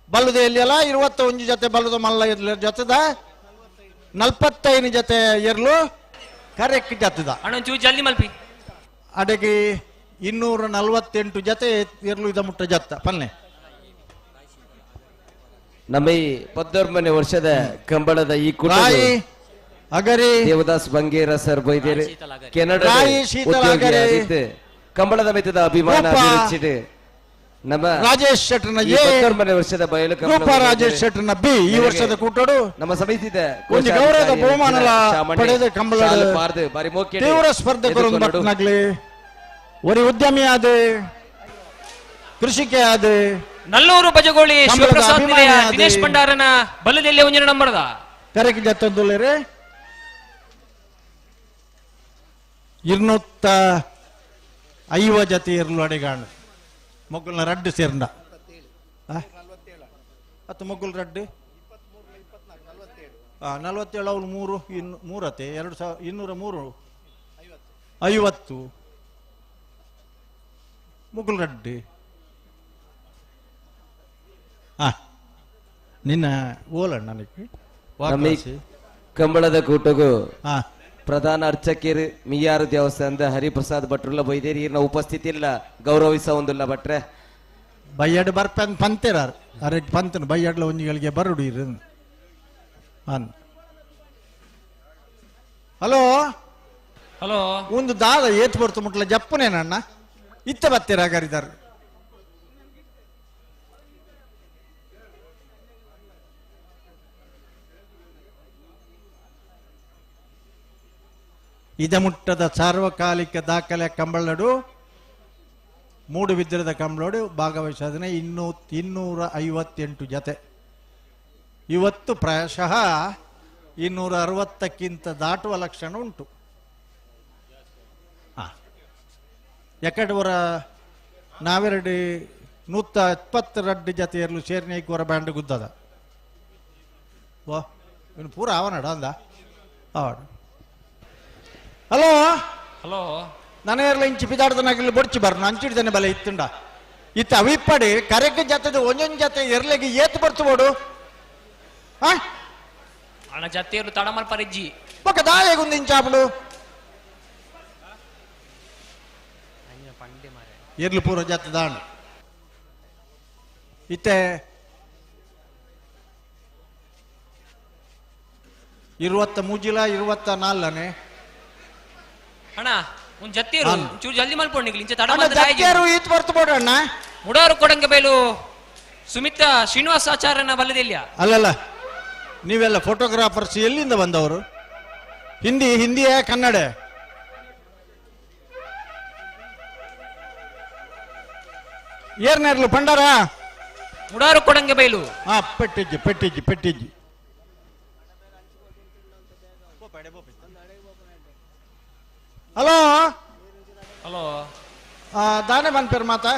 ಬಲ್ಲದ ಎಲ್ಲಿಯಲ್ಲ 21 ಜೊತೆ ಬಲ್ಲದ ಮಲ್ಲ ಜೊತೆದ 45 ಜೊತೆ ಎರ್ಲು ಕರೆಕ್ಟ್ ಜೊತೆದ
ಅಣ್ಣ ಒಂಚೂರು ಜಲ್ದಿ ಮಲ್ಪಿ
ಅಡಗಿ 248 ಜೊತೆ ಎರ್ಲು ಇದ ಮುಟ್ಟ ಜತ್ತ ಪನ್ನೆ
ನಮ್ಮ ಈ ಪದ್ದರ್ಮನೆ ವರ್ಷದ ಕಂಬಳದ ಈ ಕೂಟ
ರಾಯಿ ಅಗರಿ
ದೇವದಾಸ್ ಬಂಗೇರ ಸರ್ ಬೈದೇರಿ ಕೆನಡಾ
ರಾಯಿ ಶೀತಲ ಅಗರಿ.
ಕಂಬಳದ ಮಿತದ ಅಭಿಮಾನ
ರೂಪಾ.
ಅಭಿರುಚಿಡು ನಮ್ಮ
ರಾಜೇಶ್ ಶೆಟ್ಟರ್ನ
ಈ
ಎ,
ಪದ್ದರ್ಮನೆ ವರ್ಷದ ಬಯಲು ಕಂಬಳ
ರೂಪಾ ರಾಜೇಶ್ ಶೆಟ್ಟರ್ನ ಬಿ ಈ ವರ್ಷದ ಕೂಟಡು
ನಮ್ಮ ಸಮಿತಿದ
ಒಂದು ಗೌರವದ ಬಹುಮಾನಲ ಪಡೆದ ಕಂಬಳದ
ಬಾರಿ ಮೋಕೆ
ತೀವ್ರ ಸ್ಪರ್ಧಕರು ಬಟ್ನಾಗ್ಲಿ ಒರಿ ಉದ್ಯಮಿ ಆದ ಕೃಷಿಕೆ ಆದ
ನಲ್ಲೂರು ಬಜಗೋಳಿ
ಕಂಬಳದ
ಶಿವಪ್ರಸಾದ್ ನಿಲಯ
ಅಭಿಮಾನಿ ಆದ.
ದಿನೇಶ್ ಭಂಡಾರನ ಬಲದಲ್ಲಿ ಒಂಜಿ ನಂಬರ್ದ
ಕರೆಕ್ ಜತ್ತೊಂದುಲ್ಲೇರೆ 250 ಜತೆ ಇರ್ಲು ಅಡೆಗಾಣು ಮೊಗ್ಗುಲ್ನ ರಡ್ಡು ಸೇರ್ಂಡ ಹತ್ತು ಮೊಗ್ಗುಲ್ ರಡ್ಡು 47 ಅವಳು ಮೂರು ಇನ್ನು ಮೂರತೆ 2203 50 ಮುಗುಲ್ ರಡ್ಡು ನಿನ್ನ ಓಲಣ್ಣ ನನಗೆ
ನಮ್ಮ ಈ ಕಂಬಳದ ಕೂಟಗೂ ಪ್ರಧಾನ ಅರ್ಚಕಿರು ಮಿಯಾರು ದೇವಸ್ಥಾನದ ಹರಿಪ್ರಸಾದ್ ಭಟ್ರುಲ್ಲ ಬೈದೇರಿ ಈರ್ನ ಉಪಸ್ಥಿತಿ ಇಲ್ಲ ಗೌರವಿಸ ಒಂದಿಲ್ಲ ಭಟ್ರೆ
ಬೈಯಾಡು ಬರ್ಪನ್ ಪಂತೇರಾರ್ ಅರೆ ಪಂತನ ಬೈಯಾಡ್ಲ ಒಂಜಿಗಳಿಗೆ ಬರುಡು ಇರು ಅನ್ ಹಲೋ
ಹಲೋ
ಒಂದು ದಾದ ಏತ್ ಬರ್ತು ಮುಟ್ಲ ಜಪ್ಪನೇನಣ್ಣ ಇತ್ತ ಬತ್ತೀರ ಹಾಗಾರಿದಾರ ಇದ ಮುಟ್ಟದ ಸಾರ್ವಕಾಲಿಕ ದಾಖಲೆ ಕಂಬಳಡು ಮೂಡುಬಿದ್ರದ ಕಂಬಳೋಡು ಭಾಗವಹಿಸೋದನ್ನ 258 ಜತೆ ಇವತ್ತು ಪ್ರಾಯಶಃ 260ಕ್ಕಿಂತ ದಾಟುವ ಲಕ್ಷಣ ಉಂಟು. ಎಕಡವರ ನಾವೆರಡು 122 ಜತೆ ಇರಲು ಸೇರ್ನೇಕೋರ ಬ್ಯಾಂಡ್ ಗುದ್ದದ ವಾ ಇನ್ನು ಪೂರ ಅವನಡ ಅಂದ ಅವಡು. ಹಲೋ
ಹಲೋ
ನಾನೇರ್ಲ ಇಂಚಿ ಪಿದಾಡ್ದನಾಗಲಿ ಬೊಡ್ಚಿ ಬರ್ನು ಅಂಚಿಡ್ದೇನೆ ಬಲೆ ಇತ್ತುಂಡ ಇತ್ತ ಅವಿಪ್ಪಡಿ ಕರೆಕ್ ಜತೆದ ಒಂದೊಂದು ಜತೆ ಎರ್ಲೆಗೆ ಏತ್ ಬರ್ತು ಬೋಡು
ಅಣ್ಣ ಜತೆಯರು ತಡಮಲ್ ಪರಿಜ್ಜಿ
ಬೊಕ ದಾಯಗುಂದು ಇಂಚಾಪುಡು ಎರ್ಲು ಪೂರ ಜತೆ ದಾಣ ಇತ್ತೆ 23 24
ಅಣ್ಣ ಒಂದ್ ಜತ್ತಿಯರು ಚೂರು ಜಲ್ದಿ ಮಲ್ಕೊಂಡು ಇಂಚೆ ತಡ
ಅಣ್ಣ ಜತ್ತಿಯರು ಈತ್ ಬರ್ತು ಬೋಡು ಅಣ್ಣ
ಮುಡಾರು ಕೊಡಂಗೆ ಬೈಲು ಸುಮಿತಾ ಶ್ರೀನಿವಾಸ ಆಚಾರ್ಯನ ಬಲ್ಲದಿಲ್ಲ.
ಅಲ್ಲಲ್ಲ ನೀವೆಲ್ಲ ಫೋಟೋಗ್ರಾಫರ್ಸ್ ಎಲ್ಲಿಂದ ಬಂದವರು? ಹಿಂದಿ ಹಿಂದಿಯೇ ಕನ್ನಡ? ಏರ್ನೇರ್ಲು ಪಂಡಾರ
ಮುಡಾರು ಕೊಡಂಗೆ ಬೈಲು.
ಹಾ ಪೆಟ್ಟಿಜ್ಜಿ ಪೆಟ್ಟಿಜ್ಜಿ ಪೆಟ್ಟಿಜ್ಜಿ. ಹಲೋ
ಹಲೋ
ದಾನೆ ಬನ್ಪೇರು ಮಾತಾ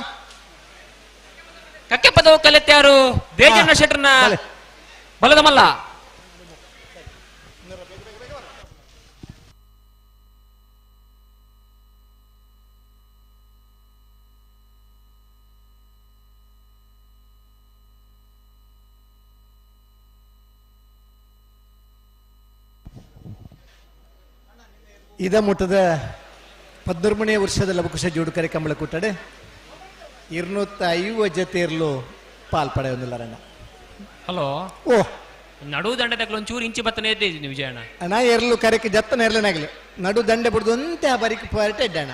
ಕಕ್ಕೆಪದವು ಕಲೆತ್ಯಾರು ದೇಜಣ್ಣ ಶೆಟ್ಟರ್ನ ಬಲದ ಮಲ್ಲ.
ಇದ ಮುಟ್ಟದ 13ನೇ ವರ್ಷದ ಲವಕುಶ ಜೋಡುಕರೆ ಕಂಬಳ ಕೂಟಡೆ 250 ಜೊತೆ ಇರಲು ಪಾಲ್ಪಡೆಯೊಂದಿಲ್ಲ.
ಹಲೋ,
ಓ
ನಡು ದಂಡೆ ತಗಲು ಒಂಚೂರು ಇಂಚಿ ಬತ್ತನೇ ಇದ್ದೀನಿ ವಿಜಯಣ್ಣ.
ಅಣ್ಣ ಎರಲು ಕರೆಕ್ ಜತ್ತನ ಎರಲನಾಗಲಿ ನಡು ದಂಡೆ ಬಿಡ್ದು ಅಂತೆ ಆ ಬರಿಕ್ ಪಾರ್ಟೆ ಇಡ್ಡಣ್ಣ.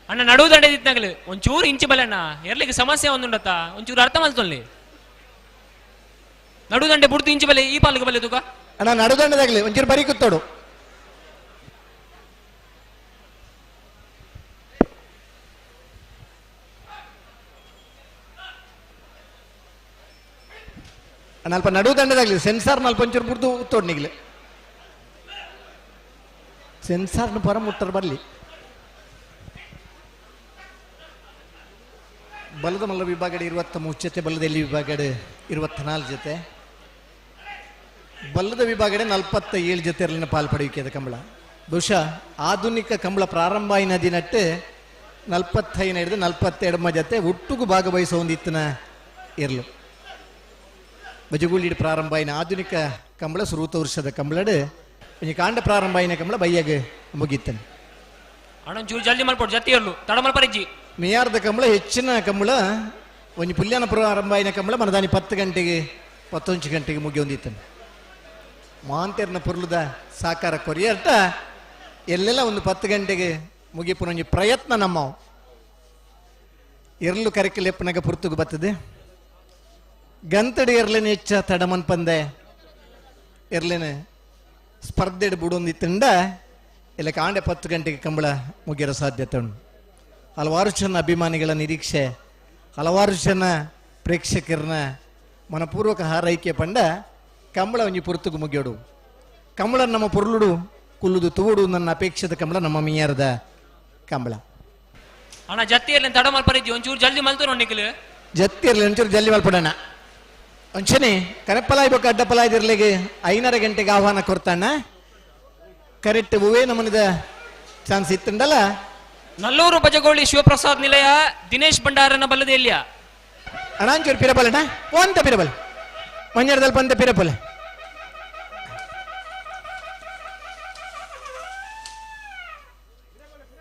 ಅಣ್ಣ ನಡು ದಂಡೆ ದಿತ್ತನಾಗಲಿ ಒಂಚೂರು ಇಂಚಿ ಬಲೆ ಅಣ್ಣ, ಎರ್ಲಿಕ್ಕೆ ಸಮಸ್ಯೆ ಒಂದುಂಡತ್ತ ಒಂಚೂರು ಅರ್ಥ ಮಾಡ್ತೊಲ್ಲಿ. ನಡುದಂಡೆ ಬುಡ್ದು ಇಂಚಿ ಬಲೆ ಈ ಪಾಲಿಗೆ ಬಲೆ ತುಕ
ಅಣ್ಣ ನಡುದಂಡದಾಗಲಿ ಒಂಚೂರು ಬರಿ ಕೂತೋಡು. ಅಣ್ಣ ಅಲ್ಪ ನಡುದಂಡದಾಗಲಿ ಸೆನ್ಸಾರ್ ನಲ್ಪ ಒಂಚೂರು ಬುಡ್ದು ಉತ್ತೋಡು ನಿಗ್ಲಿ ಸೆನ್ಸಾರ್ನ ಪರ ಮುಟ್ಟರ್ ಬರಲಿ. ಬಲದ ಮಲ್ಲ ವಿಭಾಗಡೆ 23 ಜೊತೆ, ಬಲದ ಎಲ್ಲಿ ವಿಭಾಗಡೆ 24 ಜೊತೆ, ಬಲ್ಲದ ವಿಭಾಗಡೆ 47 ಜೊತೆ ಇರಲಿನ ಪಾಲ್ಪಡೆಯುವಿಕೆ ಕಂಬಳ. ಬಹುಶಃ ಆಧುನಿಕ ಕಂಬಳ ಪ್ರಾರಂಭ ಆಯಿನ ದಿನಟ್ಟೆ 45 ಹಿಡಿದು 42 ಜೊತೆ ಒಟ್ಟುಗು ಭಾಗವಹಿಸೋ ಒಂದು ಇತ್ತನ ಇರಲು. ಬಜಗುಳ್ಳಿಡ್ ಪ್ರಾರಂಭ ಆಯಿನ ಆಧುನಿಕ ಕಂಬಳ ಸುರೂತ ವರ್ಷದ ಕಂಬಳಡು ಒಂಜಿ ಕಾಂಡ ಪ್ರಾರಂಭ ಆಯಿನ ಕಂಬಳ ಬೈಯಾಗ ಮುಗೀತಾನೆ.
ಅಣ್ಣ ಒಂಚೂರು ಜಲ್ದಿ ಮಲ್ಪೊಡು ಜೊತೆ ಇರಲು ತಡ ಮಲ್ಪರಿಜ್ಜಿ.
ಮೇಯಾರ್ದ ಕಂಬಳ ಹೆಚ್ಚಿನ ಕಂಬಳ ಒಂಜಿ ಪುಲ್ಯಾನ ಪ್ರಾರಂಭ ಆಯಿನ ಕಂಬಳ ಮನದಾನಿ 10 ಗಂಟೆಗೆ 11 ಗಂಟೆಗೆ ಮುಗಿಯೊಂದಿತ್ತಾನೆ. ಮಾಂತೇರ್ನ ಪೊರ್ಲುದ ಸಾಕಾರ ಕೊರಿಯರ್ಟ ಎಲ್ಲೆಲ್ಲ ಒಂದು 10 ಗಂಟೆಗೆ ಮುಗಿಪುನ ಒಂಜಿ ಪ್ರಯತ್ನ ನಮ್ಮ ಎರ್ಲು ಕರೆಕಲೆಪ್ಪನಾಗ ಪುರ್ತುಗು ಬರ್ತದೆ. ಗಂತಡಿ ಎರ್ಲೇನೆ ಹೆಚ್ಚ ತಡಮನ್ ಪಂದೆ ಎರ್ಲೇನೆ ಸ್ಪರ್ಧೆಡ್ ಬುಡೊಂದಿತ್ತಂಡ ಇಲ್ಲ ಕಾಂಡೆ 10 ಗಂಟೆಗೆ ಕಂಬಳ ಮುಗಿಯೋ ಸಾಧ್ಯತೆ ಉಂಟು. ಹಲವಾರು ಜನ ಅಭಿಮಾನಿಗಳ ನಿರೀಕ್ಷೆ, ಹಲವಾರು ಜನ ಪ್ರೇಕ್ಷಕರನ್ನ ಮನಪೂರ್ವಕ ಹಾರೈಕೆ ಪಂಡ ಕಂಬಳ ಒಂಜಿ ಪುರ್ತುಗು ಮುಗಿಯೋಡು. ಕಂಬಳ ನಮ್ಮ ಪೊರ್ಲುಡು ಕುಲ್ಲುದು ತೂಡು ನನ್ನ ಅಪೇಕ್ಷಿತ ಕಂಬಳ ನಮ್ಮ ಮಿಯಾರದ ಕಂಬಳ.
ಅಣ್ಣ ಜತ್ತಿ ಇರ್ಲಿ ತಡ ಮಲ್ಪರಿದ್ದಿ ಒಂಚೂರು ಜಲ್ದಿ ಮಲ್ತು ನಿಖಿಲ್.
ಜತ್ತಿ ಇರ್ಲಿ ಒಂಚೂರು ಜಲ್ದಿ ಮಲ್ಪಡೋಣ. ಒಂಚನೆ ಕರೆಪ್ಪಲಾಯ್ಬೇಕು ಅಡ್ಡಪಲಾಯ್ದಿರ್ಲಿಗೆ 5:30 ಗಂಟೆಗೆ ಆಹ್ವಾನ ಕೊಡ್ತಾಣ. ಕರೆಕ್ಟ್ ಹೂವೇ ನಮ್ಮನಿದ ಚಾನ್ಸ್ ಇತ್ತಂಡಲ್ಲ.
ನಲ್ಲೂರು ಬಜಗೋಳಿ ಶಿವಪ್ರಸಾದ್ ನಿಲಯ ದಿನೇಶ್ ಭಂಡಾರನ ಬಲ್ಲದೆ ಇಲ್ಲಿಯ
ಅಣ್ಣ ಒಂಚೂರು ಪಿರಬಲಣ್ಣ ಒಂತ ಪಿರಬಲ್ ಮಂಜರದಲ್ಲಿ ಬಂದ ಪಿರಬಲ್.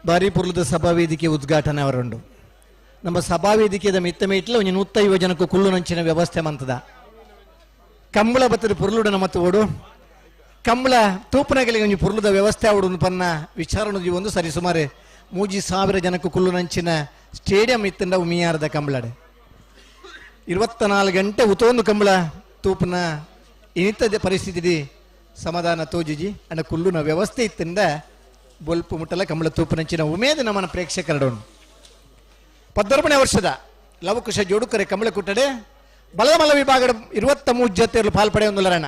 ಬಾರಿ ಪುರ್ಲದ ಸಭಾವೇದಿಕೆ ಉದ್ಘಾಟನೆ ಅವರುಂಡು. ನಮ್ಮ ಸಭಾವೇದಿಕೆದ ಮಿತ್ತ ಮೀಟ್ಲ ಒಂಜಿ 150 ಜನಕ್ಕೂ ಕುಲ್ಲು ನಂಚಿನ ವ್ಯವಸ್ಥೆ ಮಂತದ. ಕಂಬಳ ಬತ್ತದ ಪುರ್ಲುಡನ ಮತ್ತು ಓಡು ಕಂಬಳ ತೂಪನಗಲಿಗೆ ಒಂಜಿ ಪುರ್ಲುದ ವ್ಯವಸ್ಥೆ ಅವಡು ಪನ್ನ ವಿಚಾರಣೆ ಒಂದು ಸರಿ ಸುಮಾರು 3,000 ಜನಕ್ಕೂ ಕುಲ್ಲು ನಂಚಿನ ಸ್ಟೇಡಿಯಂ ಇತ್ತಂಡ ಉಮಿಯಾರದ ಕಂಬಳಡೆ 24 ಗಂಟೆ ಉತೊಂದು ಕಂಬಳ ತೂಪನ ಇನ್ನಿತದ ಪರಿಸ್ಥಿತಿ ಸಮಾಧಾನ ತೋಜಿಜಿ ಅಣ್ಣ ಕುಲ್ಲುನ ವ್ಯವಸ್ಥೆ ಇತ್ತಂಡ ಬೊಲ್ಪು ಮುಟ್ಟಲ ಕಂಬಳ ತೂಪನಂಚಿನ ಉಮೇದ ನಮ್ಮನ ಪ್ರೇಕ್ಷಕರಡೋನು. 13ನೇ ವರ್ಷದ ಲವಕುಶ ಜೋಡುಕರೆ ಕಂಬಳ ಕುಟ್ಟಡೆ ಬಲಮಲ ವಿಭಾಗ 23 ಜೊತೆ ಪಾಲ್ಪಡೆಯೊಂದುಲರಣ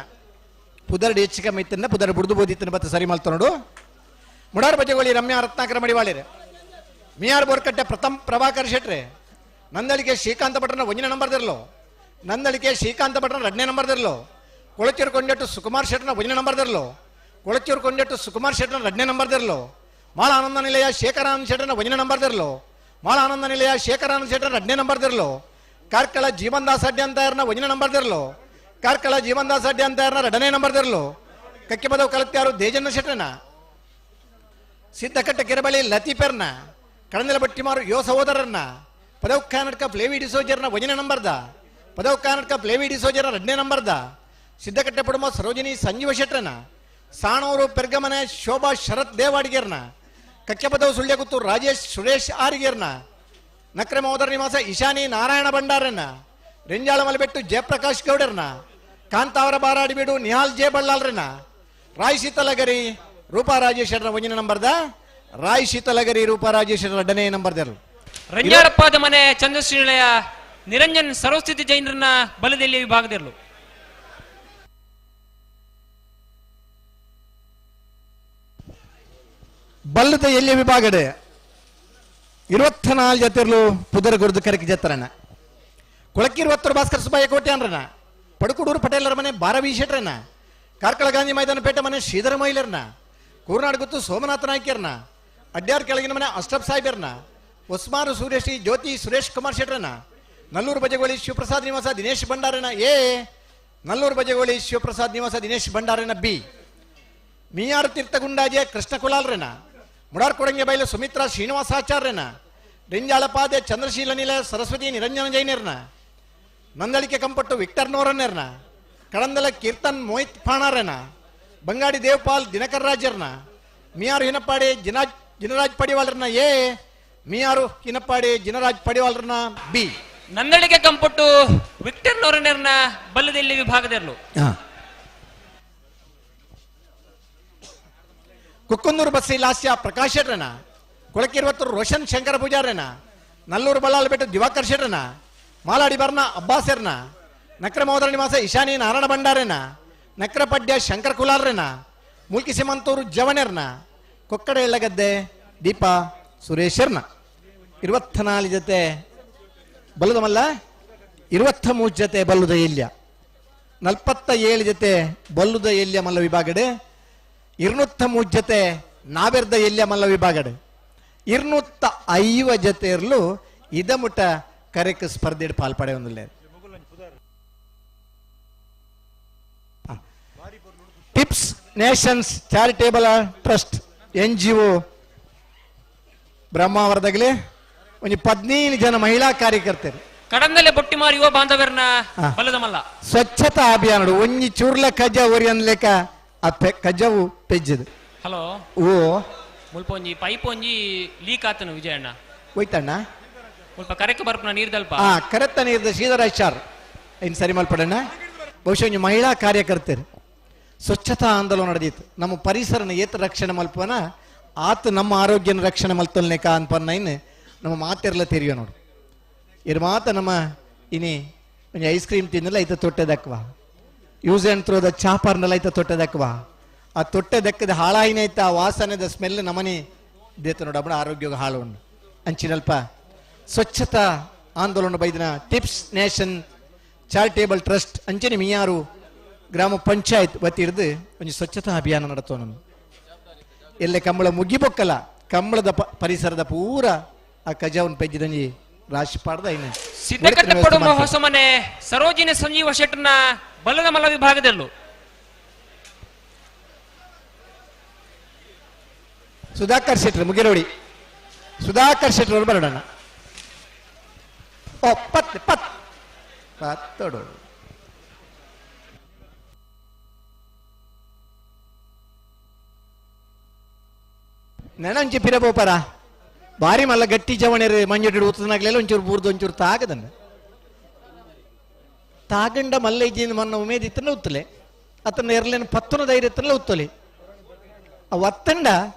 ಪುದರ್ಡು ಹೆಚ್ಚು ಕಮ್ಮಿ ಇತ್ತನ್ನ ಪುದರ್ ಬುಡ್ದು ಬೋದಿತ್ತನ ಬತ್ತ ಸರಿ ಮಲ್ತ ನೋಡು. ಮುಡಾರ್ ಬಜಗೋಳಿ ರಮ್ಯಾ ರತ್ನಾಕರ ಮಡಿವಾಳಿರೆ, ಮಿಯಾರ್ ಬೋರ್ಕಟ್ಟೆ ಪ್ರಥಮ್ ಪ್ರಭಾಕರ್ ಶೆಟ್ರೆ, ನಂದಳಿಕೆ ಶ್ರೀಕಾಂತ ಭಟ್ರನ 1ನೇ ನಂಬರ್ದಿರಲು, ನಂದಳಿಕೆ ಶ್ರೀಕಾಂತ ಭಟ್ರನ 2ನೇ ನಂಬರ್ದಿರಲು, ಕೊಳಚೂರು ಕೊಂಡೆಟ್ಟು ಸುಕುಮಾರ್ ಶೆಟ್ರನ 1ನೇ ನಂಬರ್ದಿರಲು, ಕೊಳಚೂರು ಕೊಂಡೆಟ್ಟು ಸುಕುಮಾರ್ ಶೆಟ್ರನ 2ನೇ ನಂಬರ್ದಿರಲು, ಮಾಳ ಆನಂದ ನಿಲಯ ಶೇಖರಾನಂದ ಶೆಟ್ರನ 1ನೇ ನಂಬರ್ದಿರಲು, ಮಾಳ ಆನಂದ ನಿಲಯ ಶೇಖರಾನಂದ ಶೆಟ್ರನ 2ನೇ ನಂಬರ್ದಿರಲು, ಕಾರ್ಕಳ ಜೀವನ್ ದಾಸ್ ಅಡ್ಡಿ ಅಂತ 1ನೇ ನಂಬರ್ದಿರಲು, ಕಾರ್ಕಳ ಜೀವನ್ ದಾಸ್ ಅಡ್ಡಿ ಅಂತ 2ನೇ ನಂಬರ್ದಿರಲು, ಕಕ್ಕಿಪದವು ಕಲತ್ಯಾರು ದೇಜಣ್ಣ ಶೆಟ್ರನ, ಸಿದ್ದಕಟ್ಟ ಕೆರಬಳಿ ಲತೀಪೆರ್ನ, ಕಡಂದಲ ಬಟ್ಟಿಮಾರು ಯೋ ಸಹೋದರನ್ನ, ಪದವು ಕರ್ನಾಟಕ ಫ್ಲೇವಿ ಡಿಸೋಜರ್ನ 1ನೇ ನಂಬರ್ದ, ಪದವು ಕರ್ನಾಟಕ ಫ್ಲೇವಿ ಡಿಸೋಜರ್ನ 2ನೇ ನಂಬರ್ದ, ಸಿದ್ದಕಟ್ಟೆ ಪಡುಮ ಸರೋಜಿನಿ ಸಂಜೀವ ಶೆಟ್ರನ, ಸಾಣೂರು ಪೆರ್ಗಮನೆ ಶೋಭಾ ಶರತ್ ದೇವಾಡಿಗೇರ್ನ, ಕಕ್ಕೆಪದವು ಸುಳ್ಯಗುತ್ತು ರಾಜೇಶ್ ಸುರೇಶ್ ಆರಿಗೇರ್ನ, ನಕ್ರೆ ಮಹೋದರ ನಿವಾಸ ಇಶಾನಿ ನಾರಾಯಣ ಭಂಡಾರನ್ನ, ರೆಂಜಾಳ ಮಲಬೆಟ್ಟು ಜಯಪ್ರಕಾಶ್ ಗೌಡರ್ನ, ಕಾಂತಾವರ ಬಾರಾಡಿಬೀಡು ನಿಹಾಲ್ ಜೆ ಬಳ್ಳಾಲ್ರನ್ನ, ರಾಯ್ ಶೀತಲಗರಿ ರೂಪಾ ರಾಜೇಶ್ವರನ 1ನೇ ನಂಬರ್ದ, ರಾಯ್ ಶೀತಲಗರಿ ರೂಪಾ ರಾಜೇಶ್ವರನ 2ನೇ ನಂಬರ್ದರು.
ರಂಜಾರಪ್ಪದ ಮನೆ ಚಂದ್ರಶ್ರೀ ನಿಲಯ ನಿರಂಜನ್ ಸರ್ವಸ್ಥಿತಿ ಜೈನರನ್ನ ಬಲದಲ್ಲಿ ವಿಭಾಗದಿರಲು.
ಬಲ್ಲದ ಎಲ್ಲಿಯ ವಿಭಾಗಡೆ 24 ಜತೆರ್ಲು ಪುದರ ಗುರುದು ಕರಕಿ ಜತ್ರನ ಕೊಳಕಿರುವತ್ತರು ಭಾಸ್ಕರ್ ಸುಬ್ಬಯ್ಯ ಕೋಟೆ ಅನ್ರನ ಪಡುಕುಡೂರು ಪಟೇಲರ ಮನೆ ಬಾರವಿ ಶೆಟ್ರನ ಕಾರ್ಕಳ ಗಾಂಧಿ ಮೈದಾನ ಪೇಟೆ ಮನೆ ಶ್ರೀಧರ ಮೈಲರ್ನ ಕೂರ್ನಾಡ್ ಗುತ್ತು ಸೋಮನಾಥ ನಾಯ್ಕರ್ನ ಅಡ್ಯಾರ್ ಕೆಳಗಿನ ಮನೆ ಅಷ್ಟಪ್ ಸಾಹೇಬರ್ನ ಒಸ್ಮಾರು ಸೂರ್ಯಶ್ರೀ ಜ್ಯೋತಿ ಸುರೇಶ್ ಕುಮಾರ್ ಶೆಟ್ರನ ನಲ್ಲೂರು ಬಜಗೋಳಿ ಶಿವಪ್ರಸಾದ್ ನಿವಾಸ ದಿನೇಶ್ ಭಂಡಾರನ ಎ ನಲ್ಲೂರು ಬಜಗೋಳಿ ಶಿವಪ್ರಸಾದ್ ನಿವಾಸ ದಿನೇಶ್ ಭಂಡಾರನ ಬಿ ಮೀಯಾರು ತೀರ್ಥಗುಂಡಾಜೆ ಕೃಷ್ಣ ಕುಲಾಲ್ರನ ಮುಡಾರ್ ಕೊಡಂಗೆ ಬೈಲ ಸುಮಿತ್ರಾ ಶ್ರೀನಿವಾಸಾಚಾರ್ಯನ ರಿಂಜಾಳಪಾದೆ ಚಂದ್ರಶೀಲ ನಿಲ ಸರಸ್ವತಿ ನಿರಂಜನ ಜೈನರ್ನ ನಂದಳಿಕೆ ಕಂಪಟ್ಟು ವಿಕ್ಟರ್ ನೋರನ್ನೆರ್ನ ಕಡಂದಲ ಕೀರ್ತನ್ ಮೋಹಿತ್ ಫಾಣಾರನ ಬಂಗಾಡಿ ದೇವಪಾಲ್ ದಿನಕರ್ ರಾಜರ್ನ ಮಿಯಾರು ಹಿನಪ್ಪಾಡಿ ಜಿನರಾಜ್ ಪಡಿವಾಲ್ರನ ಎ ಮಿಯಾರು ಹಿನಪ್ಪಾಡಿ ಜಿನರಾಜ್ ಪಡಿವಾಲ್ರನ ಬಿ
ನಂದಳಿಕೆ ಕಂಪಟ್ಟು ವಿಕ್ಟರ್ ನೋರನ್ನೆರ್ನ ಬಲ್ಲದೆಲ್ಲಿ ವಿಭಾಗದೆರ್ಲು
ಕುಕ್ಕಂದೂರು ಬಸ್ಸಿ ಲಾಸ್ಯ ಪ್ರಕಾಶ್ ಶೆಟ್ರನ ಕೊಳಕಿರುವತ್ತೂರು ರೋಷನ್ ಶಂಕರ ಪೂಜಾರನ ನಲ್ಲೂರು ಬಲ್ಲಾಳಪೇಟೆ ದಿವಾಕರ್ ಶೆಟ್ರನ ಮಾಲಾಡಿ ಬರ್ನ ಅಬ್ಬಾಸೆರ್ನ ನಕ್ರ ಮೋದರ ನಿವಾಸ ಇಶಾನಿ ನಾರಾಯಣ ಭಂಡಾರೇನ ನಕ್ರಪಡ್ಯ ಶಂಕರ್ ಕುಲಾಲ್ರೇನ ಮುಲ್ಕಿ ಸಿಮಂತೂರು ಜವನೆರ್ನ ಕೊಕ್ಕಡ ಎಳ್ಳಗದ್ದೆ ದೀಪಾ ಸುರೇಶರ್ನ 24 ಜೊತೆ ಬಲ್ಲದಮಲ್ಲ 23 ಜೊತೆ ಬಲ್ಲುದ ಎಲ್ಯ 47 ಜೊತೆ ಬಲ್ಲುದ ಎಲ್ಯ ಮಲ್ಲ ವಿಭಾಗಡೆ 203 ಜೊತೆ ನಾವೆರ್ದ ಎಲ್ಯ ಮಲ್ಲ ವಿಭಾಗಡೆ 250 ಜೊತೆ ಇರಲು ಇದಮುಟ ಕರೆಕ್ ಸ್ಪರ್ಧೆ ಪಾಲ್ಪಡೆ ಒಂದಿಲ್ಲ. Tips nations charitable trust N G O ಬ್ರಹ್ಮಾವರದಾಗಲೇ ಒಂದು 15 ಜನ ಮಹಿಳಾ ಕಾರ್ಯಕರ್ತರು
ಕಡಂದಲೆ ಬೊಟ್ಟಿ ಮಾರಿ ಯುವ ಬಾಂಧವರನ್ನ ಬಲದಮಲ್ಲ
ಸ್ವಚ್ಛತಾ ಅಭಿಯಾನ ಒಂಜಿ ಚೂರ್ಲ ಕಜ್ಜ ಒರಿ ಅನ್ಲೇಕ ಆ ಕಜ್ಜವು ಪೆಜ್ಜದು.
ಹಲೋ
ಓ
ಮುಲ್ಪ ಒಂಜಿ ಪೈಪ್ ಒಂಜಿ ಲೀಕ್ ಆತನು ವಿಜಯಣ್ಣ
ಹೋಯ್ತಣ್ಣ
ಮುಲ್ಪ ಕರೆಕ್ ಬರ್ಪುನ ನೀರ್ದಲ್ಪ
ಆ ಕರೆತ್ತ ನೀರ್ದ ಶ್ರೀಧರ ಆಚಾರ್ ಇನ್ ಸರಿ ಮಲ್ಪಡಣ್ಣ. ಬಹುಶಃ ಒಂಜಿ ಮಹಿಳಾ ಕಾರ್ಯಕರ್ತರು ಸ್ವಚ್ಛತಾ ಆಂದೋಲನ ನಡೆದಿತ್ತು. ನಮ್ಮ ಪರಿಸರನ ಏತ ರಕ್ಷಣೆ ಮಲ್ಪನ ಆತ ನಮ್ಮ ಆರೋಗ್ಯನ ರಕ್ಷಣೆ ಮಲ್ತೊಲ್ನೇಕ ಅನ್ಪನ್ನ ಇನ್ನು ನಮ್ಮ ಮಾತೆರ್ಲ ತೆರಿಯೋ ನೋಡು. ಇರ್ ಮಾತ ನಮ್ಮ ಇನಿ ಒಂಜಿ ಐಸ್ ಕ್ರೀಮ್ ತಿನ್ನಲ್ಲ ಐತ ತೊಟ್ಟೆದಕ್ವ ಯೂಸ್ ಆ್ಯಂಡ್ ಥ್ರೋದ ಚಾಪರ್ನಲ್ಲ ಐತ ತೊಟ್ಟೆದಕ್ವ ಆ ತೊಟ್ಟೆ ದಕ್ಕದ ಹಾಳಾಯಿನೈತ ಆ ವಾಸನೆದ ಸ್ಮೆಲ್ ನಮನಿ ದೇತ ನೋಡು ಅಬ್ಬಣ ಆರೋಗ್ಯಕ್ಕೆ ಹಾಳು ಉಂಡು. ಅಂಚಿನಲ್ಪ ಸ್ವಚ್ಛತಾ ಆಂದೋಲನ ಬೈದಿನ ಟಿಪ್ಸ್ ನೇಷನ್ ಚಾರಿಟೇಬಲ್ ಟ್ರಸ್ಟ್ ಅಂಚನೆ ಮಿಯಾರು ಗ್ರಾಮ ಪಂಚಾಯತ್ ವತಿ ಹಿಡಿದು ಒಂದು ಸ್ವಚ್ಛತಾ ಅಭಿಯಾನ ನಡೆತೋ ನಾನು. ಎಲ್ಲೆ ಕಂಬಳ ಮುಗಿಬೊಕ್ಕಲ ಕಂಬಳದ ಪರಿಸರದ ಪೂರ ಆ ಕಜಾವನ್ ಪೆಜ್ಜಿದಂಜಿ ರಾಶಿ ಪಾಡ್ದ ಇನ್ನು
ಸಿದ್ದಕಟ್ಟಪಡುವ ಹೊಸಮನೆ ಸರೋಜಿನಿ ಸಂಜೀವ ಶೆಟ್ಟರ್ನ ಬಲದ ಮಲ ವಿಭಾಗದಲ್ಲೂ
ಸುಧಾಕರ್ ಶೆಟ್ಟರ್ ಮುಗಿರೋಡಿ ಸುಧಾಕರ್ ಶೆಟ್ಟರ್ ಅವರು ಬರೋಣ. ಓ ಪತ್ ಪತ್ ಪತ್ತೋಡು ನೆನಂಚಿ ಪಿರಬೋಪರ ಬಾರಿ ಮಲ್ಲ ಗಟ್ಟಿ ಜವಣೆರು ಮಂಜುಡು ಊತನಾಗ್ಲೆಲ್ಲ ಒಂಚೂರು ಬೂರ್ದು ಒಂಚೂರು ತಾಗದನ್ನ ತಾಗಂಡ ಮಲ್ಲ ಇಜ್ಜಿನ ಮನ್ನ ಉಮೇದ್ ಇತ್ತನ ಉತ್ತಲೆ ಅತನ ಎರ್ಲೇನು ಪತ್ತನ ಧೈರ್ಯ ಇತ್ತನ ಉತ್ತಲೆ ಆ ಒತ್ತಂಡ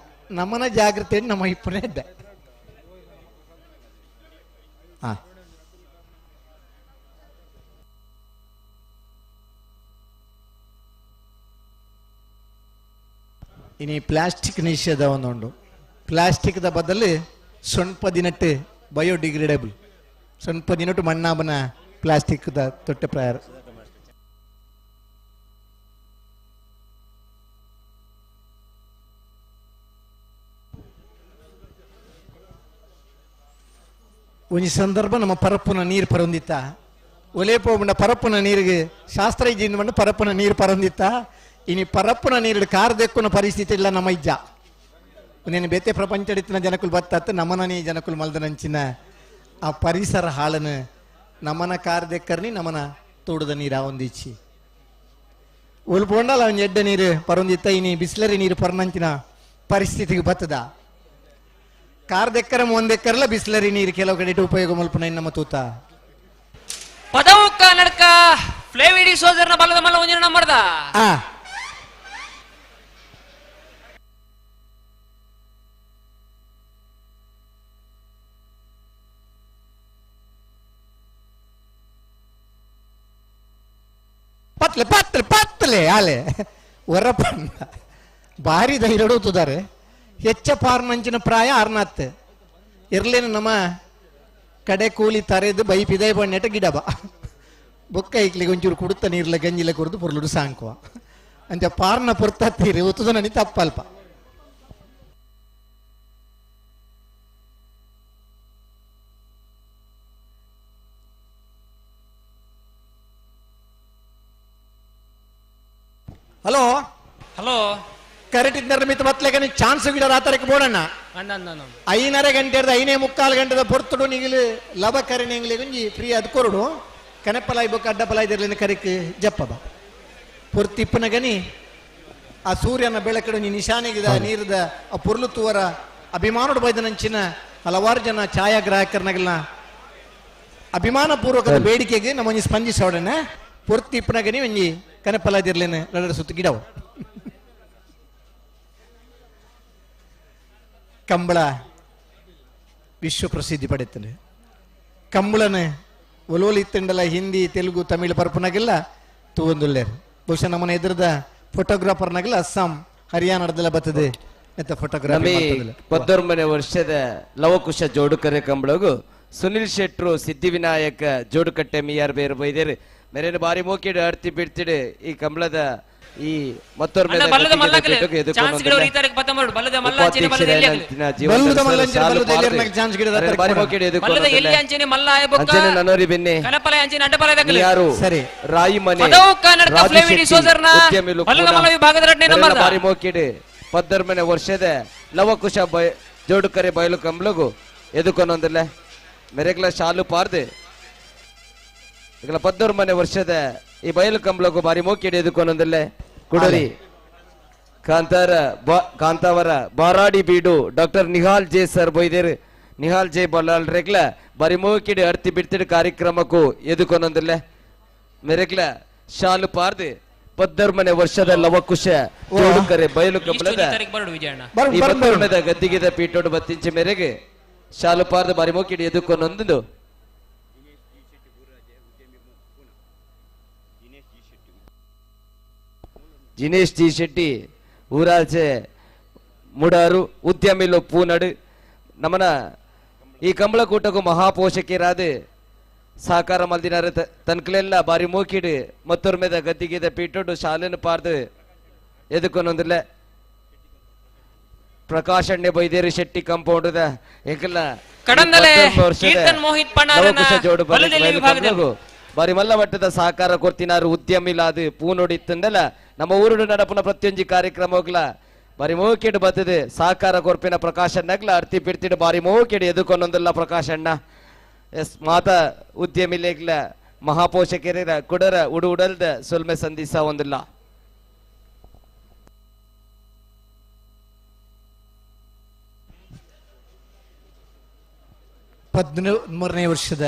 ನಮ್ಮನ ಜಾಗೃತಿ ನಮ್ಮ ಇಪ್ಪನೇ ಇದ್ದ. ಹಾ ಇನಿ ಪ್ಲಾಸ್ಟಿಕ್ ನಿಷೇಧ ಒಂದುಂಡು. ಪ್ಲಾಸ್ಟಿಕ್ದ ಬದಲು ಸೊಣ್ಪ ದಿನಟ್ಟು ಬಯೋಡಿಗ್ರೇಡಬಲ್ ಸೊಣ್ಪ ದಿನಟ್ಟು ಮಣ್ಣಾಬನ ಪ್ಲಾಸ್ಟಿಕ್ದ ತೊಟ್ಟೆ ಪ್ರಾಯರ್. ಒಂಜಿ ಸಂದರ್ಭ ನಮ್ಮ ಪರಪ್ಪುನ ನೀರು ಪರೊಂದಿತ್ತ ಒಲೆ ಪೋಬಂಡ ಪರಪ್ಪುನ ನೀರಿಗೆ ಶಾಸ್ತ್ರ ಇಜ್ಜಿಂದ ಬಂಡ ಪರಪ್ಪುನ ನೀರು ಪರೊಂದಿತ್ತ ಇನಿ ಪರಪ್ಪುನ ನೀರು ಕಾರ್ ದೆಕ್ಕುನ ಪರಿಸ್ಥಿತಿ ಇಲ್ಲ ನಮ್ಮ ಇಜ್ಜ. ನೀನು ಬೇತೆ ಪ್ರಪಂಚಡಿತ್ತಿನ ಜನಕುಲು ಬತ್ತತ್ತು ನಮನನೇ ಜನಕುಲು ಮಲ್ದನಂಚಿನ ಆ ಪರಿಸರ ಹಾಳನು ನಮನ ಕಾರ್ ದೆಕ್ಕರ್ನಿ ನಮನ ತೋಡದ ನೀರು ಒಂದಿಚ್ಚಿ ಉಲ್ಪೊಂಡಲ್ಲ ಅವನ ಎಡ್ಡ ನೀರು ಪರೊಂದಿತ್ತ ಇನಿ ಬಿಸ್ಲರಿ ನೀರು ಪರನಂಚಿನ ಪರಿಸ್ಥಿತಿಗೆ ಬತ್ತದ ಕಾರ್ ದೆಕ್ಕರ ಒಂದೆಕ್ಕರಲ್ಲ ಬಿಸ್ಲರಿ ನೀರು ಕೆಲವು ಕಡೆ ಉಪಯೋಗ ಮಲ್ಪನ ನಮ್ಮ ತೂತ
ಪದವು ಕನ್ನಡಕ ಫ್ಲೇವಿಡಿ ಸೋದರನ ಬಲದ ಮಲ್ಲ ಒಂದಿನ ನಂಬರ್ದ
ಆ ಪತ್ಲೆ ಪತ್ಲೆ ಪತ್ಲೆ ಆಲೆ ಹೊರಪಣ್ಣ ಭಾರಿ ಧೈರ್ಯ ಊತುದಾರೆ. ಹೆಚ್ಚ ಪಾರ್ನಂಚಿನ ಪ್ರಾಯ ಆರ್ನಾತ್ ಇರ್ಲೇನು ನಮ್ಮ ಕಡೆ ಕೂಲಿ ತರೆದು ಬೈಪಿದೆ ಬಣ್ಣೆಟ ಗಿಡಬ ಬೊಕ್ಕ ಇಕ್ಲಿಗೆ ಒಂಚೂರು ಕುಡುತ್ತ ನೀರ್ಲ ಗಂಜಿಲ ಕುಡಿದು ಪೊರ್ಲುಡು ಸಾಂಕುವ ಅಂಚ ಪಾರ್ನ ಪೊರ್ತತ್ತೀರಿ ಒತ್ತುದ ನನಿ ತಪ್ಪಲ್ಪ. ಹಲೋ
ಹಲೋ
ಕರೆಕ್ಟ್ ಇದ್ದ ಮಿತ್ ಬತ್ಲೆಗ ಚಾನ್ಸ್ ಗಿಡ ರಾತರಕ್ಕೆ ಬೋಡಣ್ಣ 5:30 ಗಂಟೆ 5:45 ಗಂಟೆದ ಪೊರ್ತುಡು ನಿಗಿಲು ಲವ ಕರೆ ನಿಂಗ್ಲಿ ಗುಂಜಿ ಫ್ರೀ ಅದು ಕೊರಡು ಕನೆಪಲಾಯ್ ಬೊಕ್ಕ ಅಡ್ಡಪಲಾಯ್ ಇರ್ಲಿನ ಕರಿಕ್ ಜಪ್ಪಬ ಪೊರ್ತಿಪ್ಪನ ಗನಿ ಆ ಸೂರ್ಯನ ಬೆಳಕಡು ನೀ ನಿಶಾನೆಗಿದ ನೀರದ ಆ ಪೊರ್ಲು ತೂವರ ಅಭಿಮಾನೋಡು ಬೈದನಂಚಿನ ಹಲವಾರು ಜನ ಛಾಯಾಗ್ರಾಹಕರನಗಲ್ನ ಅಭಿಮಾನ ಪೂರ್ವಕದ ಬೇಡಿಕೆಗೆ ನಮ್ಮ ಸ್ಪಂದಿಸೋಡಣ ಪೊರ್ತಿಪ್ಪನ ಗನಿ ಒಂಜಿ ಕನೆಪಲಾದಿರ್ಲೇನೆ ರಡರ ಸುತ್ತ ಗಿಡವು. ಕಂಬಳ ವಿಶ್ವ ಪ್ರಸಿದ್ಧಿ ಪಡೆಯುತ್ತದೆ. ಕಂಬಳನೆ ಒಲೋಲಿ ಇತ್ತಂಡಲ ಹಿಂದಿ ತೆಲುಗು ತಮಿಳು ಪರಪುನಾಗೆಲ್ಲ ತೂವೊಂದುಲ್ಲೇರು. ಬಹುಶಃ ನಮ್ಮನೆ ಎದುರದ ಫೋಟೋಗ್ರಾಫರ್ನಾಗೆಲ್ಲ ಅಸ್ಸಾಂ ಹರಿಯಾಣದೆಲ್ಲ ಬರ್ತದೆ ಎಂತ ಫೋಟೋಗ್ರಾಫಿ.
13ನೇ ವರ್ಷದ ಲವಕುಶ ಜೋಡುಕರೆ ಕಂಬಳಗು ಸುನಿಲ್ ಶೆಟ್ರು ಸಿದ್ಧಿವಿನಾಯಕ ಜೋಡುಕಟ್ಟೆ ಮಿಯಾರ್ ಬೇರು ಬೈದೇರು ಮೇರೇನು ಬಾರಿ ಮೋಕಿಡು ಅಡ್ತಿ ಬಿಡ್ತಿಡು ಈ ಕಂಬಳದ ಈ ಮತ್ತೊಮ್ಮೆ ಬಾರಿ ಮೋಕಿಡು 13ನೇ ವರ್ಷದ ಲವಕುಶ ಜೋಡುಕರೆ ಬಯಲು ಕಂಬಳಗು ಎದುಕೊನೊಂದಿಲ್ಲ ಮೆರೆಗ್ಲ ಶಾಲು ಪಾರ್ದು 13ನೇ ವರ್ಷದ ಈ ಬಯಲು ಕಂಬಳಗು ಬಾರಿ ಮೋಕಿಡು ಎದುಕೊನೊಂದಿಲ್ಲ ಕುಡರಿ ಕಾಂತಾರ ಕಾಂತಾವರ ಬಾರಾಡಿ ಬೀಡು ಡಾಕ್ಟರ್ ನಿಹಾಲ್ ಜೆ ಸರ್ ಬೊಯ್ದೇರು ನಿಹಾಲ್ ಜೆ ಬಲ್ಲಾಲ್ ರೆಗ್ಲ ಬಾರಿ ಮೋಕಿಡು ಅರ್ತಿ ಬಿಡ್ತಿಡು ಕಾರ್ಯಕ್ರಮಕ್ಕೂ ಎದುಕೊನೊಂದಿಲ್ಲ ಮೆರೆಗ್ಲ ಶಾಲು ಪಾರ್ದು 13ನೇ ವರ್ಷದ ಲವಕುಶ ಜೋಡುಕರೆ ಬಯಲು ಕಂಬಳದ ಈ 13ನೇದ ಗದ್ದಿಗೆದ ಪೀಠೋಡು ಬತ್ತಿಂಚೆ ಮೇರೆಗೆ ಶಾಲು ಪಾರ್ದು ಬಾರಿ ಮೋಕಿಡು ಎದುಕೊನೊಂದು. ಜಿನೇಶ್ ಜಿ ಶೆಟ್ಟಿ ಊರಾಚೆ ಮುಡಾರು ಉದ್ಯಮಿಲು ಪೂನಡು ನಮನ ಈ ಕಂಬಳಕೂಟಕ್ಕೂ ಮಹಾಪೋಷಕರಾದ ಸಹಕಾರ ಮಲ್ದಿನಾರ ತನ್ಕಲೆಲ್ಲ ಬಾರಿ ಮೋಕಿಡು ಮತ್ತೊರ್ಮೆದ ಗದ್ದಿಗೆದ ಪೀಠೋಡು ಶಾಲೆನು ಪಾರ್ದು ಎದುಕೊನೊಂದಿಲ್ಲ ಪ್ರಕಾಶ್ ಅಣ್ಣೆ ಬೈದೇರು ಶೆಟ್ಟಿ ಕಾಂಪೌಂಡ್ ಏಕಲ್ಲ ಬಾರಿ ಮಲ್ಲ ಮಟ್ಟದ ಸಹಕಾರ ಕೊಡ್ತಿನಾರು ಉದ್ಯಮಿಲಾದು ಪೂನೊಡಿತ್ತಂದಲ್ಲ ನಮ್ಮ ಊರುಡು ನಡಪುನ ಪ್ರತಿಯೊಂಜಿ ಕಾರ್ಯಕ್ರಮಗಳ ಬಾರಿ ಮೋಕೆಡು ಬರ್ತದೆ ಸಹಕಾರ ಕೊರ್ಪಿನ ಪ್ರಕಾಶ್ ಅಣ್ಣಗ್ಲ ಅರ್ತಿ ಬಿಡ್ತಿಡು ಬಾರಿ ಮೋಕೆಡು ಎದುಕೊನೊಂದಲ್ಲ ಪ್ರಕಾಶ್ ಅಣ್ಣ ಎಸ್ ಮಾತಾ ಉದ್ಯಮಿಲೇಗ್ಲ ಮಹಾಪೋಷಕರ ಕುಡರ ಉಡು ಉಡಲ್ದ ಸೊಲ್ಮೆ ಸಂಧಿಸ ಒಂದಿಲ್ಲ.
13ನೇ ವರ್ಷದ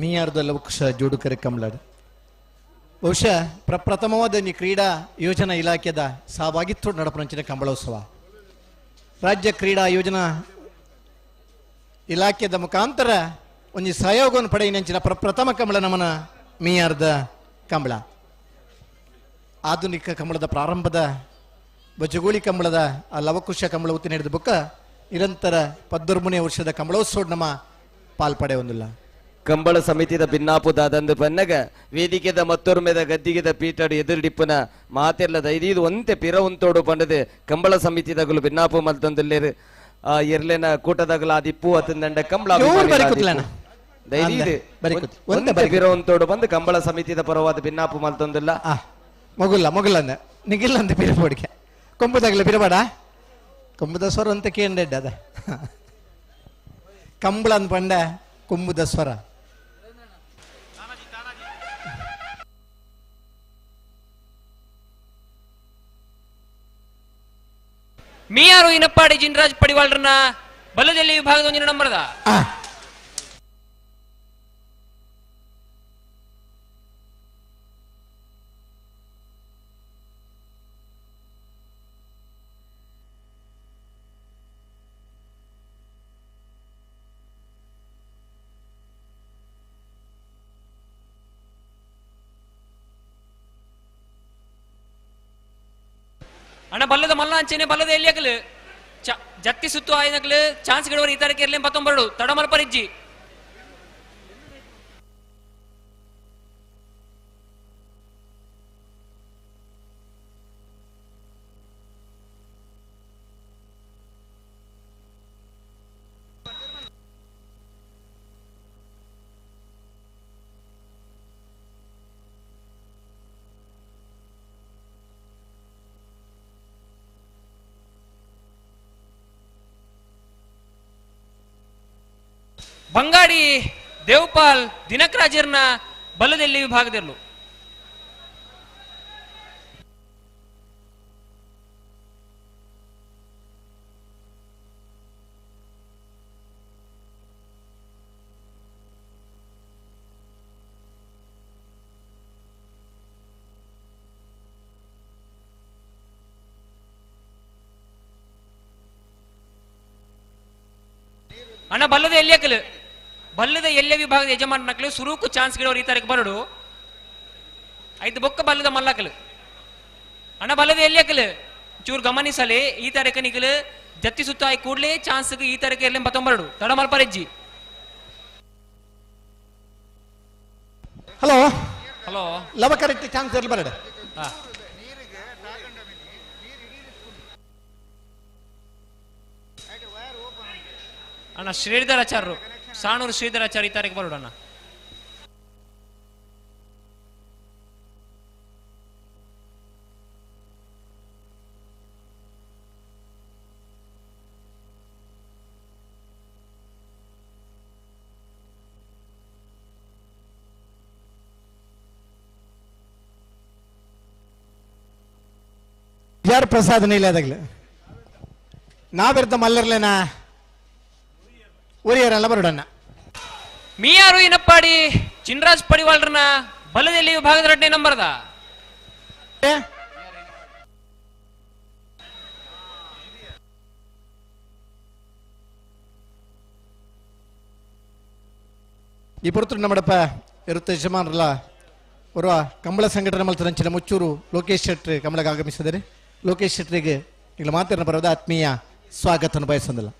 ಮೀಯಾರ್ದ ಲವಕುಶ ಜೋಡುಕರೆ ಕಂಬಳಾಡು ಬಹುಶಃ ಪ್ರಪ್ರಥಮವಾದ ಈ ಕ್ರೀಡಾ ಯೋಜನಾ ಇಲಾಖೆದ ಸಹಭಾಗಿತ್ವ ನಡಪನಂಚಿನ ಕಂಬಳೋತ್ಸವ ರಾಜ್ಯ ಕ್ರೀಡಾ ಯೋಜನಾ ಇಲಾಖೆದ ಮುಖಾಂತರ ಒಂದು ಸಹಯೋಗವನ್ನು ಪಡೆಯಿನಂಚಿನ ಪ್ರಪ್ರಥಮ ಕಂಬಳ ನಮನ ಮೀಯಾರ್ದ ಕಂಬಳ. ಆಧುನಿಕ ಕಂಬಳದ ಪ್ರಾರಂಭದ ಬಜಗೋಳಿ ಕಂಬಳದ ಆ ಲವಕುಶ ಕಂಬಳ ಉತ್ತಿ ನಡೆದ ಬುಕ್ಕ ನಿರಂತರ 13ನೇ ವರ್ಷದ ಕಂಬಳೋತ್ಸವ ನಮ್ಮ ಪಾಲ್ಪಡೆ ಹೊಂದಿಲ್ಲ.
ಕಂಬಳ ಸಮಿತಿದ ಭಿನ್ನಾಪು ದಾದಂದು ಬನ್ನಗ ವೇದಿಕೆದ ಮತ್ತೊರ್ಮೆದ ಗದ್ದಿಗೆದ ಪೀಠಡು ಎದುರುಡಿಪ್ಪುನ ಮಾತೆಲ್ಲದ ಐದು ಒಂತೆ ಪಿರ ಉಂತೋಡು ಪಂಡದು ಕಂಬಳ ಸಮಿತಿದಗುಲು ಭಿನ್ನಾಪು ಮಲ್ತೊಂದುಲ್ಲೇರು ಆ ಎರ್ಲೆನ ಕೂಟದಗುಲ ಆದಿಪ್ಪು ಅತಂದಂಡ ಕಂಬಳ ಒಂತೆ ಪಿರ ಉಂತೋಡು ಬಂದು ಕಂಬಳ ಸಮಿತಿದ ಪರವಾದ ಭಿನ್ನಾಪು ಮಲ್ತೊಂದಿಲ್ಲ.
ಮಗುಲ್ಲ ಮಗುಲ್ಲಂದ ನಿಗಿಲ್ಲ ಅಂತ ಪಿರಪೋಡಿಕೆ ಕೊಂಬುದಾಗಲ ಪಿರಬೇಡ ಕೊಂಬುದ ಸ್ವರ ಅಂತ ಕೇಂದ್ರ ಅದ ಕಂಬಳ ಅಂದ್ ಪಂಡ ಕೊಂಬುದ ಸ್ವರ.
ಮೀಯಾರು ಇನಪ್ಪಾಡಿ ಜಿನ್ರಾಜ್ ಪಡಿವಾಳ್ರನ್ನ ಬಲದಲ್ಲಿ ವಿಭಾಗದ ಒಂದಿನ ನಂಬರ್ದ ಅಣ್ಣ ಬಲ್ಲದ ಮಲ್ಲ ಅಂಚೆನೆ ಬಲ್ಲದ ಎಲ್ಲಿ ಆಗಲು ಜತ್ತಿ ಸುತ್ತು ಆಯ್ನಕ್ಲು ಚಾನ್ಸ್ ಗಿಡವರು ಈ ತಾರೀಕು ಇರ್ಲಿ ಪತ್ತೊಂಬರಡು ತಡಮಲ್ಪರಿಜ್ಜಿ. ಬಂಗಾಡಿ ದೇವಪಾಲ್ ದಿನಕರಾಜರ್ನ ಬಲದಲ್ಲಿ ವಿಭಾಗದಲ್ಲೂ ಅಣ್ಣ ಬಲ್ಲದ ಎಲ್ಲಿಯಕಲು ಬಲ್ಲದ ಎಲ್ಲೆ ವಿಭಾಗದ ಯಜಮಾನನಕ್ಲು ಸುರೂಕು ಚಾನ್ಸ್ ಗಿಡವರು ಈ ತಾರೀಕು ಬರಡು ಐದು ಬೊಕ್ಕ ಬಲ್ಲದ ಮಲ್ಲಕಲು ಅಣ್ಣ ಬಲ್ಲದ ಎಲ್ಲಿಯಕಲು ಚೂರು ಗಮನಿಸಲಿ ಈ ತಾರೀಕು ನಿಗಲು ಜತ್ತಿ ಸುತ್ತ ಆಯಿ ಕೂಡಲೇ ಚಾನ್ಸ್ ಈ ತಾರೀಕು ಎಲ್ಲಿ ಬತ್ತೊಂಬರಡು ತಡ ಮಲ್ಪರೆಜ್ಜಿ.
ಹಲೋ
ಹಲೋ
ಲವ ಕರೆಕ್ಟ್ ಚಾನ್ಸ್ ಇರಲಿ ಬರಡು.
ಅಣ್ಣ ಶ್ರೀಧರಾಚಾರ್ಯರು ಸಾಣೂರು ಶ್ರೀಧರಾಚಾರ್ಯ ಈ ತಾರೀಕು ಬರೋಣ.
ಯಾರು ಪ್ರಸಾದ್ ನೀಲಾದಾಗಲೇ ನಾವಿರ್ತ ಮಲ್ಲರ್ಲೇನಾ ಉರಿಯರಲ್ಲ ಬರೋಡಣ್ಣ.
ಮೀಯಾರು ಇನಪ್ಪಾಡಿ ಚಿನ್ರಾಜ್ ಪಡಿವಾಳ್ರನ ಬಲದಲ್ಲಿ ವಿಭಾಗದ ಎರಡನೇ ನಂಬರ್ದ
ಈ ಪೊರ್ತುಡು ನಮ್ಮಡಪ್ಪ ಇರುತ್ತೆ ಯಜಮಾನರಲ್ಲ ಬರುವ ಕಂಬಳ ಸಂಘಟನೆ ಮಲ್ತರಂಚಿನ ಮುಚ್ಚೂರು ಲೋಕೇಶ್ ಶೆಟ್ಟಿ ಕಂಬಳಗೆ ಆಗಮಿಸಿದರೆ ಲೋಕೇಶ್ ಶೆಟ್ಟರಿಗೆ ಈಗ ಮಾತಿನ ಬರೋದ ಆತ್ಮೀಯ ಸ್ವಾಗತವನ್ನು ಬಯಸೋದಿಲ್ಲ.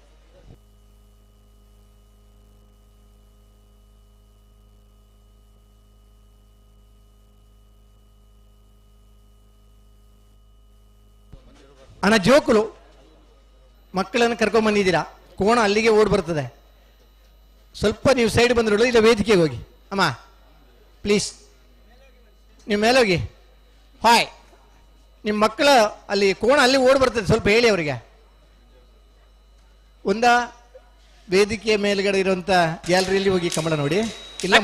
ಅಣ್ಣ ಜೋಕುಲು ಮಕ್ಕಳನ್ನು ಕರ್ಕೊಂಬಂದಿದ್ದೀರಾ, ಕೋಣ ಅಲ್ಲಿಗೆ ಓಡ್ ಬರ್ತದೆ, ಸ್ವಲ್ಪ ನೀವು ಸೈಡ್ ಬಂದ್ರು ಇಲ್ಲ ವೇದಿಕೆಗೆ ಹೋಗಿ ಅಮ್ಮ ಪ್ಲೀಸ್, ನೀವು ಮೇಲೆ ಹೋಗಿ. ಹಾಯ್, ನಿಮ್ಮ ಮಕ್ಕಳ ಅಲ್ಲಿ ಕೋಣ ಅಲ್ಲಿ ಓಡ್ ಬರ್ತದೆ, ಸ್ವಲ್ಪ ಹೇಳಿ ಅವರಿಗೆ. ಒಂದ ವೇದಿಕೆಯ ಮೇಲ್ಗಡೆ ಇರುವಂತ ಗ್ಯಾಲರಿಯಲ್ಲಿ ಹೋಗಿ ಕಮಲ ನೋಡಿ. ಇಲ್ಲ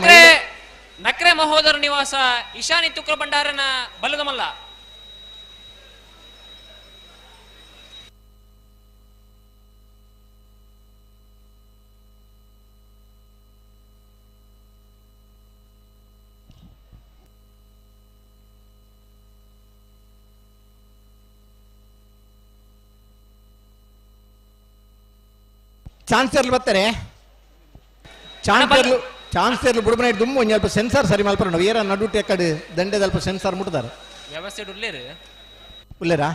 ನಕ್ರೆ ಮಹೋದರ ನಿವಾಸ ಇಶಾನಿ ತುಕ್ರ ಭಂಡಾರನ ಬಲದಮಲ್ಲ.
ಚಾನ್ಸರ್ಲು ಬರ್ತಾರೆ, ಚಾನ್ಸರ್ಲು ಬುಡಬನ ದುಮ್ಮು ಒಂಜಿ ಅಲ್ಪ ಸೆನ್ಸಾರ್ ಸರಿ ಮಲ್ಪರ ನಾವು ಏರ ನಡುಟೆ ಕಡೆ ದಂಡೆದ ಅಲ್ಪ ಸೆನ್ಸಾರ್ ಮುಟ್ಟದಾರೆ
ವ್ಯವಸ್ಥೆ ಉಲ್ಲೇರು
ಉಲ್ಲೇರಾ.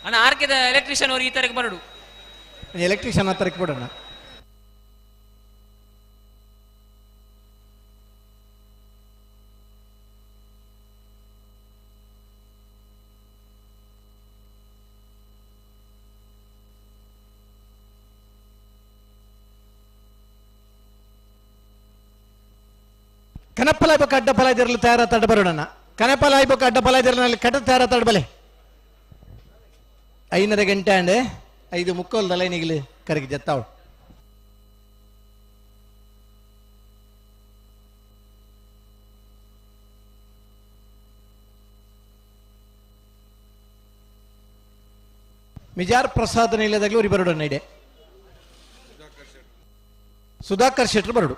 ಅಣ್ಣ ಆರ್ಕೆದ ಎಲೆಕ್ಟ್ರಿಷಿಯನ್ ಅವರು ಈ ತಾರೀಕು ಬರಡು,
ಎಲೆಕ್ಟ್ರಿಷಿಯನ್ ಆ ತಾರೀಕು ಬಿಡೋಣ. ಕನಪಲಾಯ್ಬೇಕು ಅಡ್ಡ ಫಲ ಇದಿರಲಿ ತಯಾರ ತಡ ಬರೋಣ. ಕನಪಲಾಯ್ಬೇಕು ಅಡ್ಡ ಫಲ ಇದಿರಲಿ ಕಟ ತಯಾರ ತಡಬಲೆ 5:30 ಗಂಟೆ ಅಂಡೆ 5:45 ಲೈನಿಗೆ ಕರಗಿ ಜತ್ತಾವಳು. ಮಿಜಾರ್ ಪ್ರಸಾದ್ ಇಲ್ಲದಾಗಲೂ ಅವ್ರಿಗೆ ಬರೋಣ ಇದೆ. ಸುಧಾಕರ್ ಶೆಟ್ಟರು ಬರೋಡು.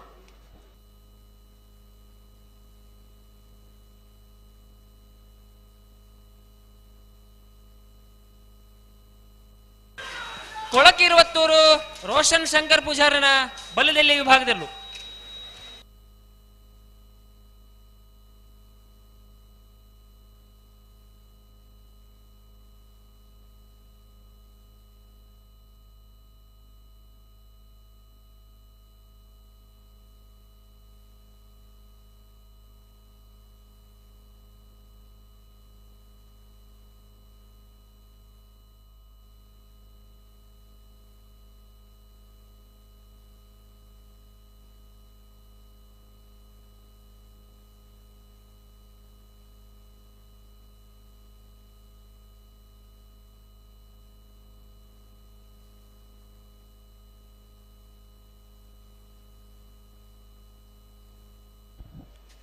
ಕೊಳಕಿರುವತ್ತೂರು ರೋಷನ್ ಶಂಕರ್ ಪೂಜಾರನ ಬಲದಲ್ಲಿ ವಿಭಾಗದಲ್ಲೂ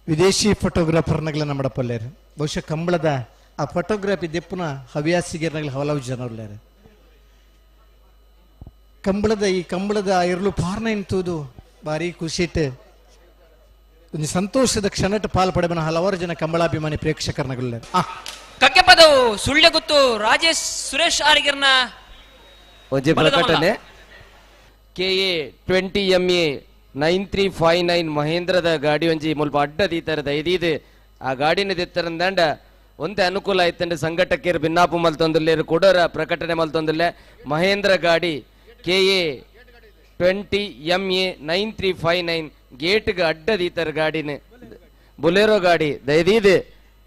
ವಿದೇಶಿ ಫೋಟೋಗ್ರಾಫರ್ನಗಲ ನಮ್ಮ ಪಲ್ಲೇರು. ಬಹುಶಃ ಕಂಬಳದ ಆ ಫೋಟೋಗ್ರಫಿ ದೆಪ್ಪುನ ಹವ್ಯಾಸಿಗರ್ನಗಲ ಹಲವು ಜನರ್ಲೇರು. ಕಂಬಳದ ಈ ಕಂಬಳದ ಇರಲು ಪಾರ್ನ ಇಂತುವುದು ಭಾರಿ ಖುಷಿಟ್ ಒಂದು ಸಂತೋಷದ ಕ್ಷಣಟ್ ಪಾಲ್ ಪಡೆಬನ ಹಲವಾರು ಜನ ಕಂಬಳಾಭಿಮಾನಿ ಪ್ರೇಕ್ಷಕರ್ನಗಲ.
ಕಕ್ಕೆ ಪದವು ಸುಳ್ಯ ಗುತ್ತು ರಾಜೇಶ್ ಸುರೇಶ್ ಆರಿಗಿರ್ನ
ಒಂಜಿ ಪ್ರಕಟಣೆ KA 20 MA 9359 ಮಹೇಂದ್ರದ ಗಾಡಿ ಒಂಜಿ ಮುಲ್ಪ ಅಡ್ಡ ದೀತರದ ಐದೀದು ಆ ಗಾಡಿನ ದಿತ್ತರಂದಂಡ ಒಂತೆ ಅನುಕೂಲ ಆಯ್ತಂಡೆ ಸಂಘಟಕರು ಭಿನ್ನಾಪು ಮಲ್ತೊಂದುಲ್ಲೇರು ಕೊಡೋರ ಪ್ರಕಟಣೆ ಮಲ್ತೊಂದುಲ್ಲೆ. ಮಹೇಂದ್ರ ಗಾಡಿ KA 20 MA 9359 ಗೇಟ್ಗೆ ಅಡ್ಡ ದೀತರ ಗಾಡಿನ ಬುಲೆರೋ ಗಾಡಿ ದೈದೀದು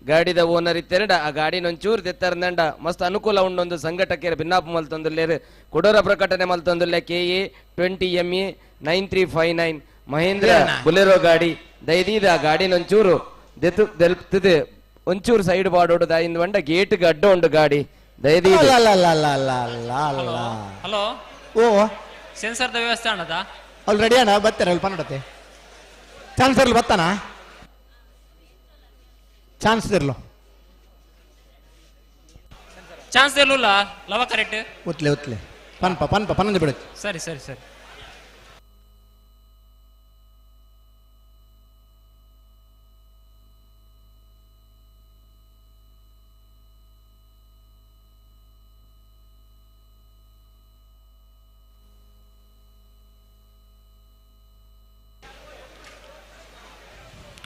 ಗಾಡಿದ ಓನರ್ ಇತ್ತೆರಡ ಆ ಗಾಡಿನ ಒಂಚೂರು ತೆತ್ತರಂದಂಡ ಮಸ್ತ್ ಅನುಕೂಲ ಉಂಡೊಂದು ಸಂಘಟಕರ ಭಿನ್ನಾಪು ಮಲ್ತೊಂದುಲ್ಲೇರು ಕೊಡೋರ ಪ್ರಕಟಣೆ ಮಲ್ತೊಂದುಲ್ಲೆ. KA 20 MA 9359 Mahindra Bolero ಗಾಡಿ ದೈದೀದ ಆ ಗಾಡಿನ ಒಂಚೂರು ದೆಲ್ತದೆ ಒಂಚೂರು ಸೈಡ್ ಬಾಡೋಡು ದಾಯಿಂದ ಬಂಡ ಗೇಟ್ಗೆ ಅಡ್ಡ ಉಂಡು ಗಾಡಿ ದೈದೀದ.
ಹಲೋ
ಓ
ಸೆನ್ಸರ್ the ವ್ಯವಸ್ಥೆ ಅಣ್ಣದ
ಅವ್ಳು ರೆಡಿ ಅಣ್ಣ ಬರ್ತಾರೆ ಅವ್ಳು ಪನ್ನಡತೆ ಚಾನ್ಸ್ ಇರ್ಲಿ ಬರ್ತಾನ ಚಾನ್ಸ್ ಇರ್ಲು
ಚಾನ್ಸ್ ಇರ್ಲಿಲ್ಲ ಲವ ಕರೆಕ್ಟ್
ಉತ್ಲೆ ಉತ್ಲೆ ಪನ್ಪ ಪನ್ಪ ಪನ್ನೊಂದು ಬಿಡುತ್ತೆ.
ಸರಿ ಸರಿ ಸರಿ.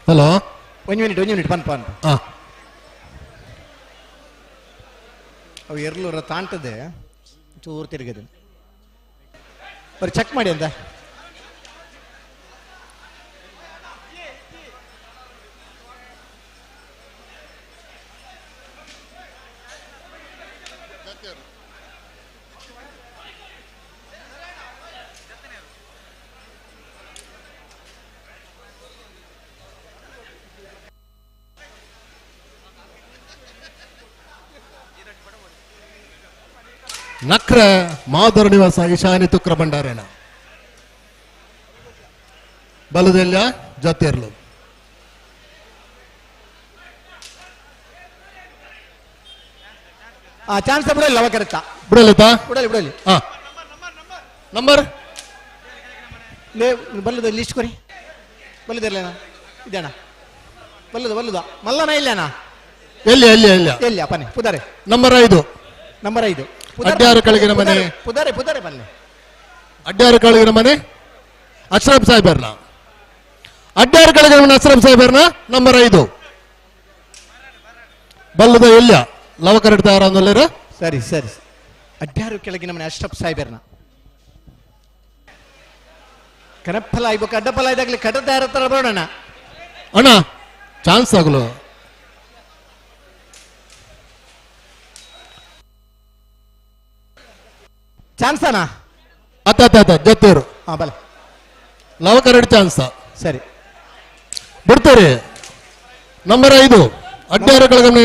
ಹಲೋ
ಒಂದು ಮಿನಿಟ್ ಒಂದು ಮಿನಿಟ್ ಪನ್ಪ ಪನ್ಪ ಅವು ಎರ್ಲೂರ ತಾಂಟದೆ ಚೂರು ತಿರುಗದೆ ಬರೀ ಚೆಕ್ ಮಾಡಿ ಅಂತ.
ನಕ್ರ ಮಾಧುರ ನಿವಾಸ ಈಶಾನಿ ತುಕ್ರ ಭಂಡಾರೇಣ ಬಲದೆಲ್ಲ ಜೊತೆರ್ಲು
ಆ ಚಾನ್ಸ್ ಬಿಡಲ್ಲ ಅವ ಕರೆಕ್ಟಾ
ಬಿಡಲಿತಾ
ಬಿಡಲಿ ಬಿಡಲಿ.
ನಂಬರ್
ಲೇ ಬಲ್ಲದ ಲಿಸ್ಟ್ ಕೊರಿ ಬಲ್ಲದಿರಲೇನ ಇದೇಣ ಬಲ್ಲದ ಬಲ್ಲದ ಮಲ್ಲನ ಇಲ್ಲೇನಾ
ಎಲ್ಲಿ ಎಲ್ಲಿ ಎಲ್ಲಿ
ಎಲ್ಲಿ ಅಪ್ಪನೆ ಪುದಾರೆ
ನಂಬರ್ 5
ನಂಬರ್ 5
ಅಡ್ಯಾರು ಕೆಳಗಿನ ಮನೆ
ಪುದಾರೆ ಪುದಾರೆ ಬಲ್ಲೆ
ಅಡ್ಯಾರು ಕೆಳಗಿನ ಮನೆ ಅಶ್ರಫ್ ಸಾಹೇಬರ್ನ ಅಡ್ಯಾರು ಕೆಳಗಿನ ಮನೆ ಅಶ್ರಫ್ ಸಾಹೇಬರ್ನ ನಂಬರ್ 5 ಬಲ್ಲದ ಎಲ್ಲಿಯ ಲವಕರೆಡ್ ತಯಾರ.
ಸರಿ ಸರಿ ಅಡ್ಯಾರು ಕೆಳಗಿನ ಮನೆ ಅಶ್ರಫ್ ಸಾಹೇಬರ್ನ ಕನಪ್ಪಲ ಇವಾಗ ಅಡ್ಡಪಲ ಇದಾಗಲಿ ಕಡ ತಯಾರ ಬರೋಣ
ಅಣ್ಣ ಚಾನ್ಸ್ ಆಗಲು
ಚಾನ್ಸ್ ಅಣ್ಣ
ಅತ್ತ ಅತ್ತ ಅತ್ತ ಜೊತೆಯವರು
ಹಾ ಬಲ
ಲವಕರೆಡ್ ಚಾನ್ಸ್
ಸರಿ
ಬಿಡ್ತಾರೆ. ನಂಬರ್ 5 ಅಡ್ಯಾರು ಕೆಳಗಿನ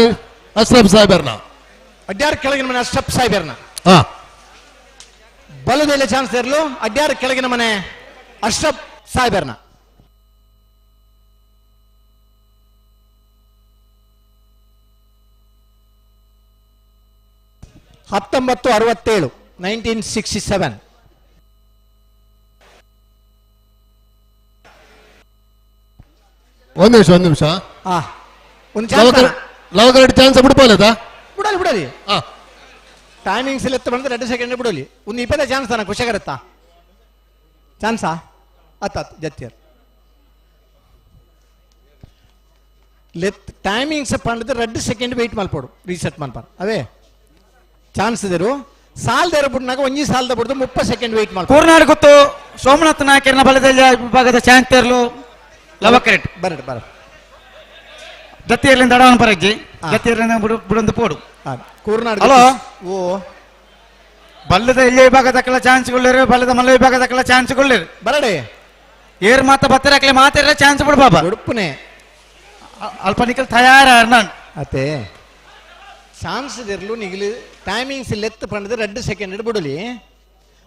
ಅಶ್ರಫ್ ಸಾಹೇಬರ್ನ
ಅಡ್ಯಾರು ಕೆಳಗಿನ ಮನೆ ಅಶ್ರಫ್ ಸಾಹೇಬರ್ನ
ಹಾ
ಬಲದೆಲ್ಲ ಚಾನ್ಸ್ ಇರಲು ಅಡ್ಯಾರು ಕೆಳಗಿನ ಮನೆ ಅಶ್ರಫ್ ಸಾಹೇಬರ್ನ. ಹತ್ತೊಂಬತ್ತು 67 1967.
ಒಂದು ನಿಮಿಷ ಒಂದು ನಿಮಿಷ.
ಒಂದು ಚಾನ್ಸ್
ಲವಕರೆಡ್ ಚಾನ್ಸ್ ಬಿಡ್ಬೋದಾ?
ಬಿಡಲಿ ಬಿಡಲಿ. ಟೈಮಿಂಗ್ಸ್ ಎಲ್ಲ ಬಂದ್ರೆ 2 ಸೆಕೆಂಡ್ ಬಿಡಲಿ. ಒಂದು 20 ಚಾನ್ಸ್ ತಾನ ಖುಷಿಯಾಗಿರುತ್ತಾ ಚಾನ್ಸಾ ಅತ್ತ ಜತ್ತಿಯರ್ ಲೆತ್ ಟೈಮಿಂಗ್ಸ್ ಪಂಡಿದ್ರೆ 2 ಸೆಕೆಂಡ್ ವೆಯ್ಟ್ ಮಲ್ಪೋಡು ರೀಸೆಟ್ ಮಲ್ಪಾರ ಅವೇ ಚಾನ್ಸ್ ಇದರು ಸಾಲದ ಬಿಡ್ನಾಗ ಒಂಜಿ ಸಾಲದ ಬಿಡ್ದು 30 ಸೆಕೆಂಡ್ ವೆಯ್ಟ್ ಮಾಡ್ಕೊ.
ಕೂರ್ನಾಡ್ ಗೊತ್ತು ಸೋಮನಾಥ ನಾಯಕರನ್ನ ಬಲದಲ್ಲಿ ವಿಭಾಗದ ಚಾನ್ಸ್ ತೇರ್ಲು ಲವಕರೆಟ್
ಬರಡ್ ಬರ
ಜತ್ತಿಯರ್ಲಿಂದ ಅಡವನ್ ಪರಜ್ಜಿ ಜತ್ತಿಯರ್ಲಿಂದ ಬಿಡೊಂದು ಪೋಡು
ಕೂರ್ನಾಡ್
ಹಲೋ
ಓ
ಬಲ್ಲದ ಎಲ್ಲಿ ವಿಭಾಗದಕ್ಕಲ್ಲ ಚಾನ್ಸ್ಗೊಳ್ಳೇರು ಬಲ್ಲದ ಮಲ್ಲ ವಿಭಾಗದಕ್ಕಲ್ಲ ಚಾನ್ಸ್ಗೊಳ್ಳೇರು
ಬರಡೆ
ಏರ್ ಮಾತ ಬತ್ತರಾಕ್ಲೆ ಮಾತಾರ ಚಾನ್ಸ್ ಬಿಡು ಬಾಬಾ
ಉಡುಪುನೆ
ಅಲ್ಪ ನಿಕಲ್ ತಯಾರ ನಾನು
ಅತ್ತೆ ಚಾನ್ಸ್ ಇರ್ಲು ನಿಗಲು ಟೈಮಿಂಗ್ಸ್ ಲೆತ್ ಪಂಡದ 2 ಸೆಕೆಂಡ್ ಬಿಡಲಿ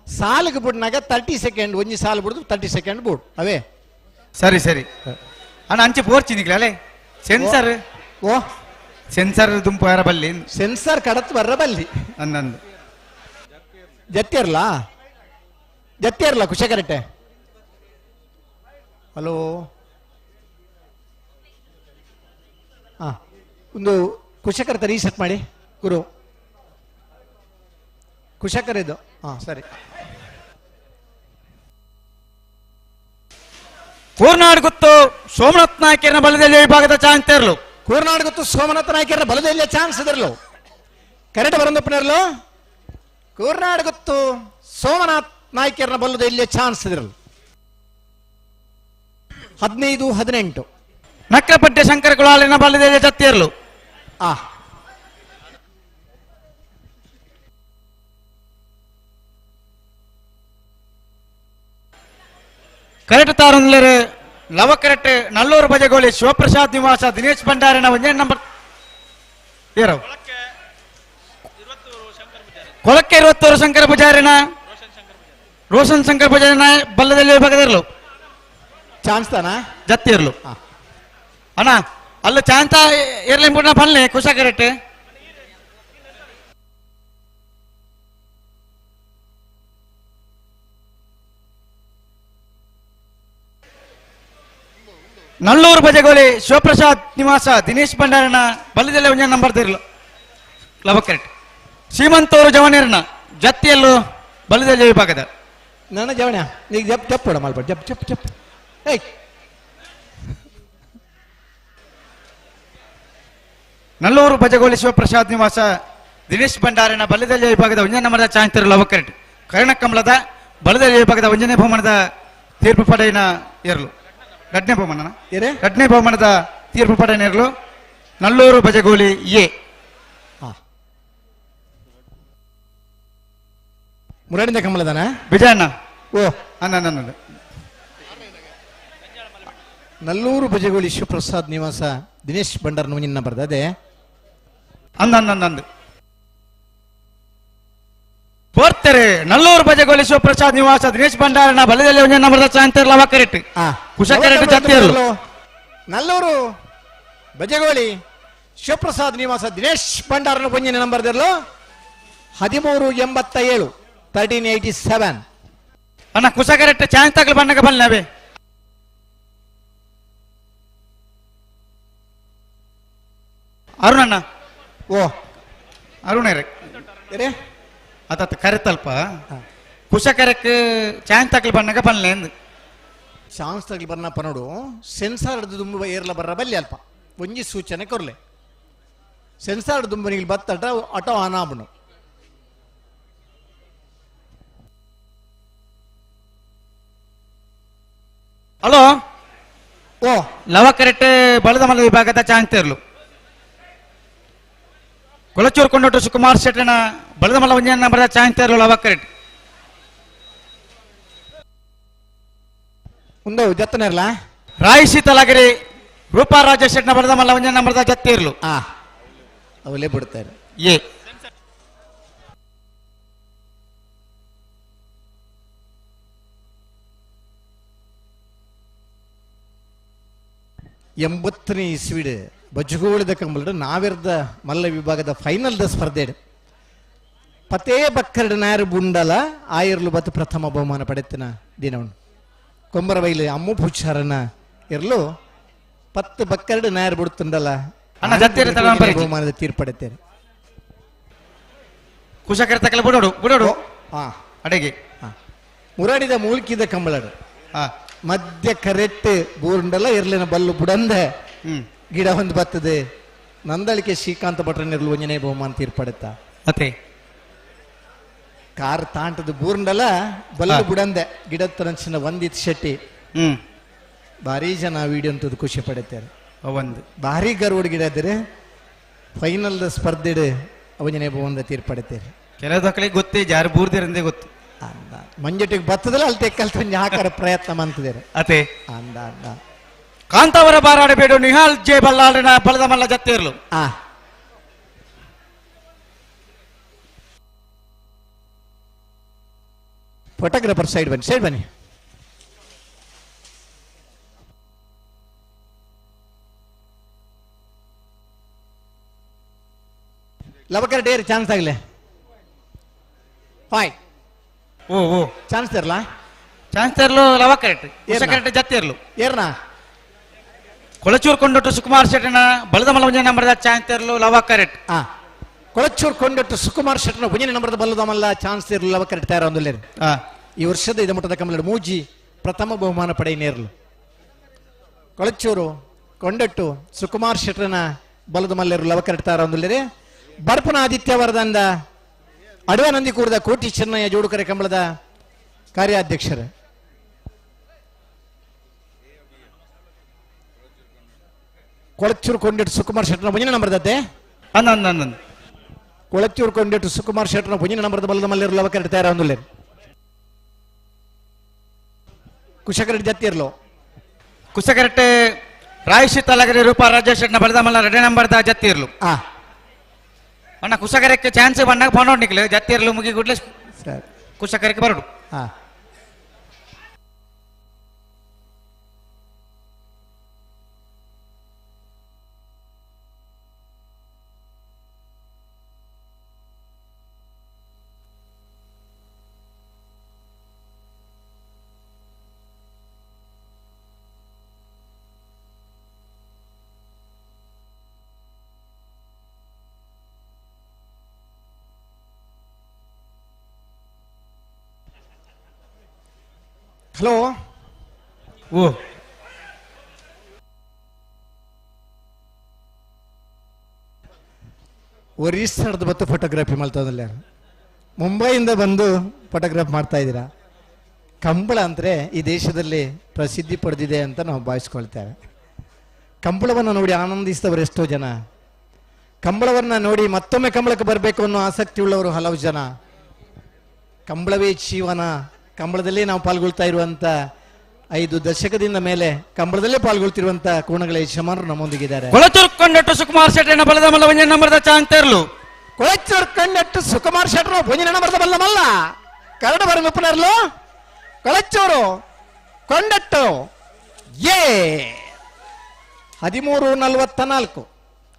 ಸಾಲಿಗೆ ಬಿಡ್ನಾಗ 30 ಸೆಕೆಂಡ್ ಒಂಜಿ ಸಾಲು ಬಿಡುದು 30 ಸೆಕೆಂಡ್ ಬಿಡು ಅವೇ
ಸರಿ ಸರಿ. ಅಣ್ಣ ಅಂಚೆ ಪೋರ್ಚಿ ಅಲೆ ಸೆನ್ಸರ್
ಓ
ಸೆನ್ಸರ್ ದುಂಪು ಯಾರ ಬಲ್ಲಿ
ಸೆನ್ಸರ್ ಕಡತ್ ಬರ್ರ ಬಲ್ಲಿ
ಅಂದಂದು
ಜತ್ತಿರ್ಲ ಜತ್ತಿರ್ಲ ಕುಶಕರಟ್ಟೆ ಹಲೋ ಹಾ ಒಂದು ಕುಶಕರತ ರೀಸೆಟ್ ಮಾಡಿ ಗುರು ಕುಶಕರ್ ಇದು ಹಾ ಸರಿ.
ಕೂರ್ನಾಡ್ ಗುತ್ತು ಸೋಮನಾಥ್ ನಾಯ್ಕರನ ಬಲದಲ್ಲಿ ವಿಭಾಗದ ಚಾನ್ಸ್ ತೇರ್ಲು.
ಕೂರ್ನಾಡ್ ಗುತ್ತು ಸೋಮನಾಥ್ ನಾಯ್ಕರನ ಬಲದಲ್ಲಿ ಚಾನ್ಸ್ ಇದಿರ್ಲು ಕರೆಕ್ಟ್ ಬರಂದಪ್ಪನಿರ್ಲು. ಕೂರ್ನಾಡ್ ಗುತ್ತು ಸೋಮನಾಥ್ ನಾಯ್ಕರನ ಬಲದಲ್ಲಿ ಚಾನ್ಸ್ ಇದಿರಲು. 15 18.
ನಕ್ರಪಟ್ಟೆ ಶಂಕರ ಕುಳಾಲಿನ ಬಲದಲ್ಲಿ ಜತ್ತಿರ್ಲು.
ಆ
ಕರೆಕ್ಟ್ ತಾರಂದ್ಲೇರು ಲವ ಕರೆಕ್ಟ್ ನಲ್ಲೂರು ಬಜಗೋಳಿ ಶಿವಪ್ರಸಾದ್ ನಿವಾಸ ದಿನೇಶ್ ಭಂಡಾರಿನ ಒಂದೇ ನಂಬರ್ ಏರೋ ಕೊಳಕ್ಕೆ 21 ಶಂಕರ ಪೂಜಾರಿನ ರೋಷನ್ ಶಂಕರ್ ಪೂಜಾರಿನ ಬಲ್ಲದಲ್ಲಿ ವಿಭಾಗದಿರಲು
ಚಾನ್ಸ್ ತಾನಾ
ಜತ್ತಿ ಇರಲು. ಅಣ್ಣ ಅಲ್ಲ ಚಾನ್ಸ ಇರ್ಲಿ ಪುಣ್ಣ ಪಲ್ಲೆ ಕುಶ ಕರೆಕ್ಟ್. ನಲ್ಲೂರು ಬಜಗೋಳಿ ಶಿವಪ್ರಸಾದ್ ನಿವಾಸ ದಿನೇಶ್ ಭಂಡಾರನ ಬಲ್ಲದಲ್ಲಿ ಒಂದೇ ನಂಬರ್ ತಿರ್ಲು ಲವ ಕರೆಕ್ಟ್. ಶ್ರೀಮಂತವರು ಜವನೇರನ ಜತ್ತಿಯಲ್ಲೂ ಬಲ್ಲದಲ್ಲಿ ವಿಭಾಗದ
ನನ್ನ ಜವಣ ಈಗ ಜಪ್ ಜಪ್ ಕೊಡ ಮಲ್ಪ ಜಪ್ ಜಪ್ ಜಪ್ ಏಯ್.
ನಲ್ಲೂರು ಬಜಗೋಳಿ ಶಿವಪ್ರಸಾದ್ ನಿವಾಸ ದಿನೇಶ್ ಭಂಡಾರನ ಬಲ್ಲದಲ್ಲಿ ವಿಭಾಗದ ಒಂದೇ ನಂಬರದ ಚಾನ್ಸ್ ತಿರ್ಲು ಲವ ಕರೆಕ್ಟ್. ಕರ್ಣಕಮಲದ ಬಲದಲ್ಲಿ ವಿಭಾಗದ ಒಂದನೇ ಬಹುಮಾನದ ತೀರ್ಪು ಪಡೆಯಿನ ಇರಲು ಎರಡನೇ ಬಹುಮಾನ ಎರಡನೇ ಬಹುಮಾನದ ತೀರ್ಪು ಪಡೆಯಲು ನಲ್ಲೂರು ಬಜಗೋಳಿ ಎ.
ಮುರಾಡಿಂದ ಕಮಲದನ
ವಿಜಯಣ್ಣ
ಓ
ಅಣ್ಣ
ನಲ್ಲೂರು ಬಜಗೋಳಿ ಶಿವಪ್ರಸಾದ್ ನಿವಾಸ ದಿನೇಶ್ ಭಂಡಾರ್ ನಿನ್ನ ಬರ್ದ ಅದೇ
ಅಂದ ಬೋರ್ತಾರೆ ನಲ್ಲೂರು ಬಜಗೋಳಿ ಶಿವಪ್ರಸಾದ್ ನಿವಾಸ ದಿನೇಶ್ ಭಂಡಾರನ ಬಲದಲ್ಲಿ ಒಂದೇ ನಂಬರ್ದ ಚಾಂತರ್ ಲವ ಕರೆಕ್ಟ್ ಕುಶ ಕರೆಕ್ಟ್ ಜತ್ತಿಯರ್ಲು.
ನಲ್ಲೂರು ಬಜಗೋಳಿ ಶಿವಪ್ರಸಾದ್ ನಿವಾಸ ದಿನೇಶ್ ಭಂಡಾರನ ಒಂದಿನ ನಂಬರ್ ದಿರ್ಲು 1387 1387.
ಅಣ್ಣ ಕುಶ ಕರೆಕ್ಟ್ ಚಾನ್ಸ್ ತಗಲು ಬಣ್ಣಗ ಬಲ್ಲವೇ ಅರುಣಣ್ಣ
ಓ
ಅರುಣ ಅತ್ತ ಕರೆತಲ್ಪ ಕುಶ ಕರೆಕ್ ಚಾನ್ಸ್ ತಗಲು ಬಣ್ಣಗ ಬಲ್ಲೆ ಅಂದು
ಚಾನ್ಸ್ ತಗಲು ಬನ್ನಪ್ಪ ನೋಡು ಸೆನ್ಸಾರ್ ದುಂಬ ಏರ್ಲ ಬರ್ರ ಬಲ್ಲಿ ಅಲ್ಪ ಒಂಜಿ ಸೂಚನೆ ಕೊರ್ಲೆ ಸೆನ್ಸಾರ್ ದುಂಬನಿಗೆ ಬತ್ತಟ ಆಟೋ ಆನಾಬನು
ಹಲೋ
ಓ
ಲವ ಕರೆಕ್ಟ್ ಬಲದ ಮಲ ವಿಭಾಗದ ಚಾನ್ಸ್ ತೇರ್ಲು. ಕೊಳಚೂರು ಕೊಂಡೋಟು ಸುಕುಮಾರ್ ಶೆಟ್ಟನ ಬಲದ ಮಲ್ಲ ಒಂದೇ ನಂಬರ್ ಚಾನ್ಸ್ ತೇರ್ಲು ಲವ ಕರೆಕ್ಟ್.
ಒಂದು ಜತ್ತನೇರ್ಲ
ರಾಯಿಸಿ ತಲಗರಿ ರೂಪಾ ರಾಜೇಶ್ ಶೆಟ್ಟನ ಬಲದ ಮಲ್ಲ ಒಂದೇ ನಂಬರ್ ಜತ್ತೇರ್ಲು.
ಅವಲೇ ಬಿಡ್ತಾರೆ
ಎ.
ಎಂಬತ್ತನೇ ಇಸ್ವಿಡ್ ಬಜ್ಜುಗೋಳಿದ ಕಂಬಲ್ಡು ನಾವಿರ್ದ ಮಲ್ಲ ವಿಭಾಗದ ಫೈನಲ್ದ ಸ್ಪರ್ಧೆ ಪತೇ ಬಕ್ಕರಡು ನಾರು ಬುಂಡಲ ಆಯಿರ್ಲು ಬತ್ತು ಪ್ರಥಮ ಬಹುಮಾನ ಪಡೆತ್ತಿನ ದಿನವನ್ನು ಕೊಂಬರಬೈಲು ಅಮ್ಮು ಪೂಚಾರನ ಇರ್ಲು 10 ಬಕ್ಕರಡು ನಾರು ಬಿಡುತ್ತುಂಡಲ ಬಹುಮಾನದ ತೀರ್ಪಡೆತ್ತೇನೆ.
ಕುಶಕರ ತಕಲ ಬಿಡೋಡು ಬಿಡೋಡು ಅಡೆಗೆ
ಮುರಾಡಿದ ಮೂಲ್ಕಿದ ಕಂಬಳಡು ಮಧ್ಯ ಕರೆಕ್ಟ್ ಬೂರುಂಡಲ ಇರ್ಲಿನ ಬಲ್ಲು ಬುಡಂದೆ ಗಿಡ ಒಂದು ಬರ್ತದೆ ನಂದಳಿಕೆ ಶ್ರೀಕಾಂತ ಭಟ್ರನಿರ್ಲು ಒಂಜನೇ ಬಹುಮಾನ ತೀರ್ಪಡೆತ್ತ
ಮತ್ತೆ
ಕಾರ್ ತಾಂಟದ ಬೂರ್ಂಡಲ ಬಲ್ಲು ಬುಡಂದೆ ಗಿಡದ ತರಂಚಿನ ಒಂದಿತ್ ಶೆಟ್ಟಿ ಭಾರಿ ಜನ ವಿಡಿಯೋ ಅಂತದ್ದು ಖುಷಿ ಪಡುತ್ತಾರೆ.
ಒಂದು
ಭಾರಿ ಗರ್ವಡ್ ಗಿಡ ಇದ್ದರೆ ಫೈನಲ್ ಸ್ಪರ್ಧೆ ಅವನೇ ಬಹುಮಾನದ ತೀರ್ಪಡೆತ್ತೇವೆ.
ಕೆಲವು ಮಕ್ಕಳಿಗೆ ಗೊತ್ತೇ ಜಾರು ಬೂರ್ದಿರಂದೇ ಗೊತ್ತು
ಮಂಜಟಿಗೆ ಬತ್ತದಲ್ಲ ಅಲ್ಲಿ ತೆಕ್ಕಲ್ ತಂದು ಹಾಕರ ಪ್ರಯತ್ನ ಮಂತಿದ್ದಾರೆ
ಅದೇ
ಅಂದ ಅಂದ
ಕಾಂತಾವರ ಬಾರಾಡಬೇಡು ನಿಹಾಲ್ ಜೆ ಬಲ್ಲಾಳನ ಬಲದ ಮಲ್ಲ ಜತ್ತೇರ್ಲು.
ಫೋಟೋಗ್ರಾಫರ್ ಸೈಡ್ ಬನ್ನಿ ಸೈಡ್ ಬನ್ನಿ. ಲವಕರ ಡೇರ್ ಚಾನ್ಸ್ ಆಗಲೆ ಫೈನ್
ಓ ಓ
ಚಾನ್ಸ್ ತರಲಾ
ಚಾನ್ಸ್ ತರಲು ಲವಕರೆಟ್ ಕುಶಕರೆಟ್ ಜತ್ತಿರ್ಲು
ಏರ್ನಾ
ಕೊಳಚೂರು ಕೊಂಡೊಟ್ಟು ಸುಕುಮಾರ್ ಶೆಟ್ಟನ ಬಲದ ಮಲ್ಲ ನಂಬರ್ದ ಚಾನ್ಸ್ ತರಲು ಲವಕರೆಟ್
ಕೊಳಚೂರು ಕೊಂಡೊಟ್ಟು ಸುಕುಮಾರ್ ಶೆಟ್ಟನ ಒಂಜನೇ ನಂಬರ್ದ ಬಲ್ಲದ ಮಲ್ಲ ಚಾನ್ಸ್ ತರಲು ಲವಕರೆಟ್ ತಯಾರೊಂದುಲ್ಲೇರು ಈ ವರ್ಷದ ಇದು ಮಟ್ಟದ ಕಮಲಡು ಮೂಜಿ ಪ್ರಥಮ ಬಹುಮಾನ ಪಡೆಯ ನೇರಲು ಕೊಳಚೂರು ಕೊಂಡಟ್ಟು ಸುಕುಮಾರ್ ಶೆಟ್ಟನ ಬಲದ ಮಲ್ಲೇರು ಲವಕರೆಟ್ ತಯಾರೊಂದುಲ್ಲೇರೆ ಬರ್ಪನ ಆದಿತ್ಯವರದಂದ ಅಡವಾನಂದಿ ಕೂರದ ಕೋಟಿ ಚೆನ್ನಯ್ಯ ಜೋಡುಕರೆ ಕಂಬಳದ ಕಾರ್ಯಾಧ್ಯಕ್ಷರು ಕೊಳಚೂರು ಕೊಂಡೆಟ್ಟು ಸುಕುಮಾರ್ ಶೆಟ್ಟನ ಮುಂದಿನ ನಂಬರ್ದತ್ತೆ ಕೊಳಚೂರು ಕೊಂಡೆಟ್ಟು ಸುಕುಮಾರ್ ಶೆಟ್ಟನ ಮುಂದಿನ ನಂಬರ್ದ ಬಲದ ಮಲ್ಲೇರು ಲವಕರೆಟ್ ತಯಾರೊಂದುಲ್ಲೇರು ಕುಶಕರೆಟ್ ಜತ್ತಿರ್ಲು
ಕುಶಕರೆಟ್ ರಾಯಶಿ ತಲಗರಿ ರೂಪಾ ರಾಜೇಶ್ ಶೆಟ್ಟನ ಬಲದ ಮಲ್ಲ ರೆಡ್ಡಿ ನಂಬರ್ದ ಜತ್ತಿರ್ಲು ಅಣ್ಣ ಕುಶಕರಕ್ಕೆ ಚಾನ್ಸ್ ಬಂದಾಗ ಫೋನ್ ನಿಕ್ಲು ಜತ್ತಿರ್ಲು ಮುಗಿ ಗುಡ್ಲೆ
ಸರಿ
ಕುಶಕರಕ್ಕೆ ಬರಡು
ಹಲೋ
ಓ
ಒರಿಸ್ಸಾದ ಬತ್ತು ಫೋಟೋಗ್ರಫಿ ಮಾಡ್ತದಲ್ಲ ಮುಂಬೈಯಿಂದ ಬಂದು ಫೋಟೋಗ್ರಾಫ್ ಮಾಡ್ತಾ ಇದ್ದೀರಾ. ಕಂಬಳ ಅಂದರೆ ಈ ದೇಶದಲ್ಲಿ ಪ್ರಸಿದ್ಧಿ ಪಡೆದಿದೆ ಅಂತ ನಾವು ಭಾವಿಸ್ಕೊಳ್ತೇವೆ. ಕಂಬಳವನ್ನು ನೋಡಿ ಆನಂದಿಸಿದವರು ಎಷ್ಟೋ ಜನ, ಕಂಬಳವನ್ನು ನೋಡಿ ಮತ್ತೊಮ್ಮೆ ಕಂಬಳಕ್ಕೆ ಬರಬೇಕು ಅನ್ನೋ ಆಸಕ್ತಿ ಉಳ್ಳವರು ಹಲವು ಜನ. ಕಂಬಳವೇ ಜೀವನ, ಕಂಬಳದಲ್ಲೇ ನಾವು ಪಾಲ್ಗೊಳ್ತಾ ಇರುವಂಥ 5 ದಶಕದಿಂದ ಮೇಲೆ ಕಂಬಳದಲ್ಲೇ ಪಾಲ್ಗೊಳ್ತಿರುವಂಥ ಕೋಣಗಳ ಯಜಮಾನರು ನಮ್ಮೊಂದಿಗಿದ್ದಾರೆ.
ಕೊಳಚೂರು ಕೊಂಡಟ್ಟು ಸುಕುಮಾರ್ ಶೆಟ್ಟನ ಬಲದ ಮಲ್ಲ ಒಂಜಿ ನಂಬರ್ದ ಚಾಂತೇರ್ಲು.
ಕೊಳಚೂರು ಕಂಡಟ್ಟು ಸುಕುಮಾರ್ ಶೆಟ್ಟರು ಒಂಜಿ ನಂಬರ್ದ ಬಲ್ಲ ಮಲ್ಲ ಕರಡು ಬರ ಮುಪ್ಪನರ್ಲು ಕೊಳಚೂರು ಕೊಂಡಟ್ಟು ಎ 13:44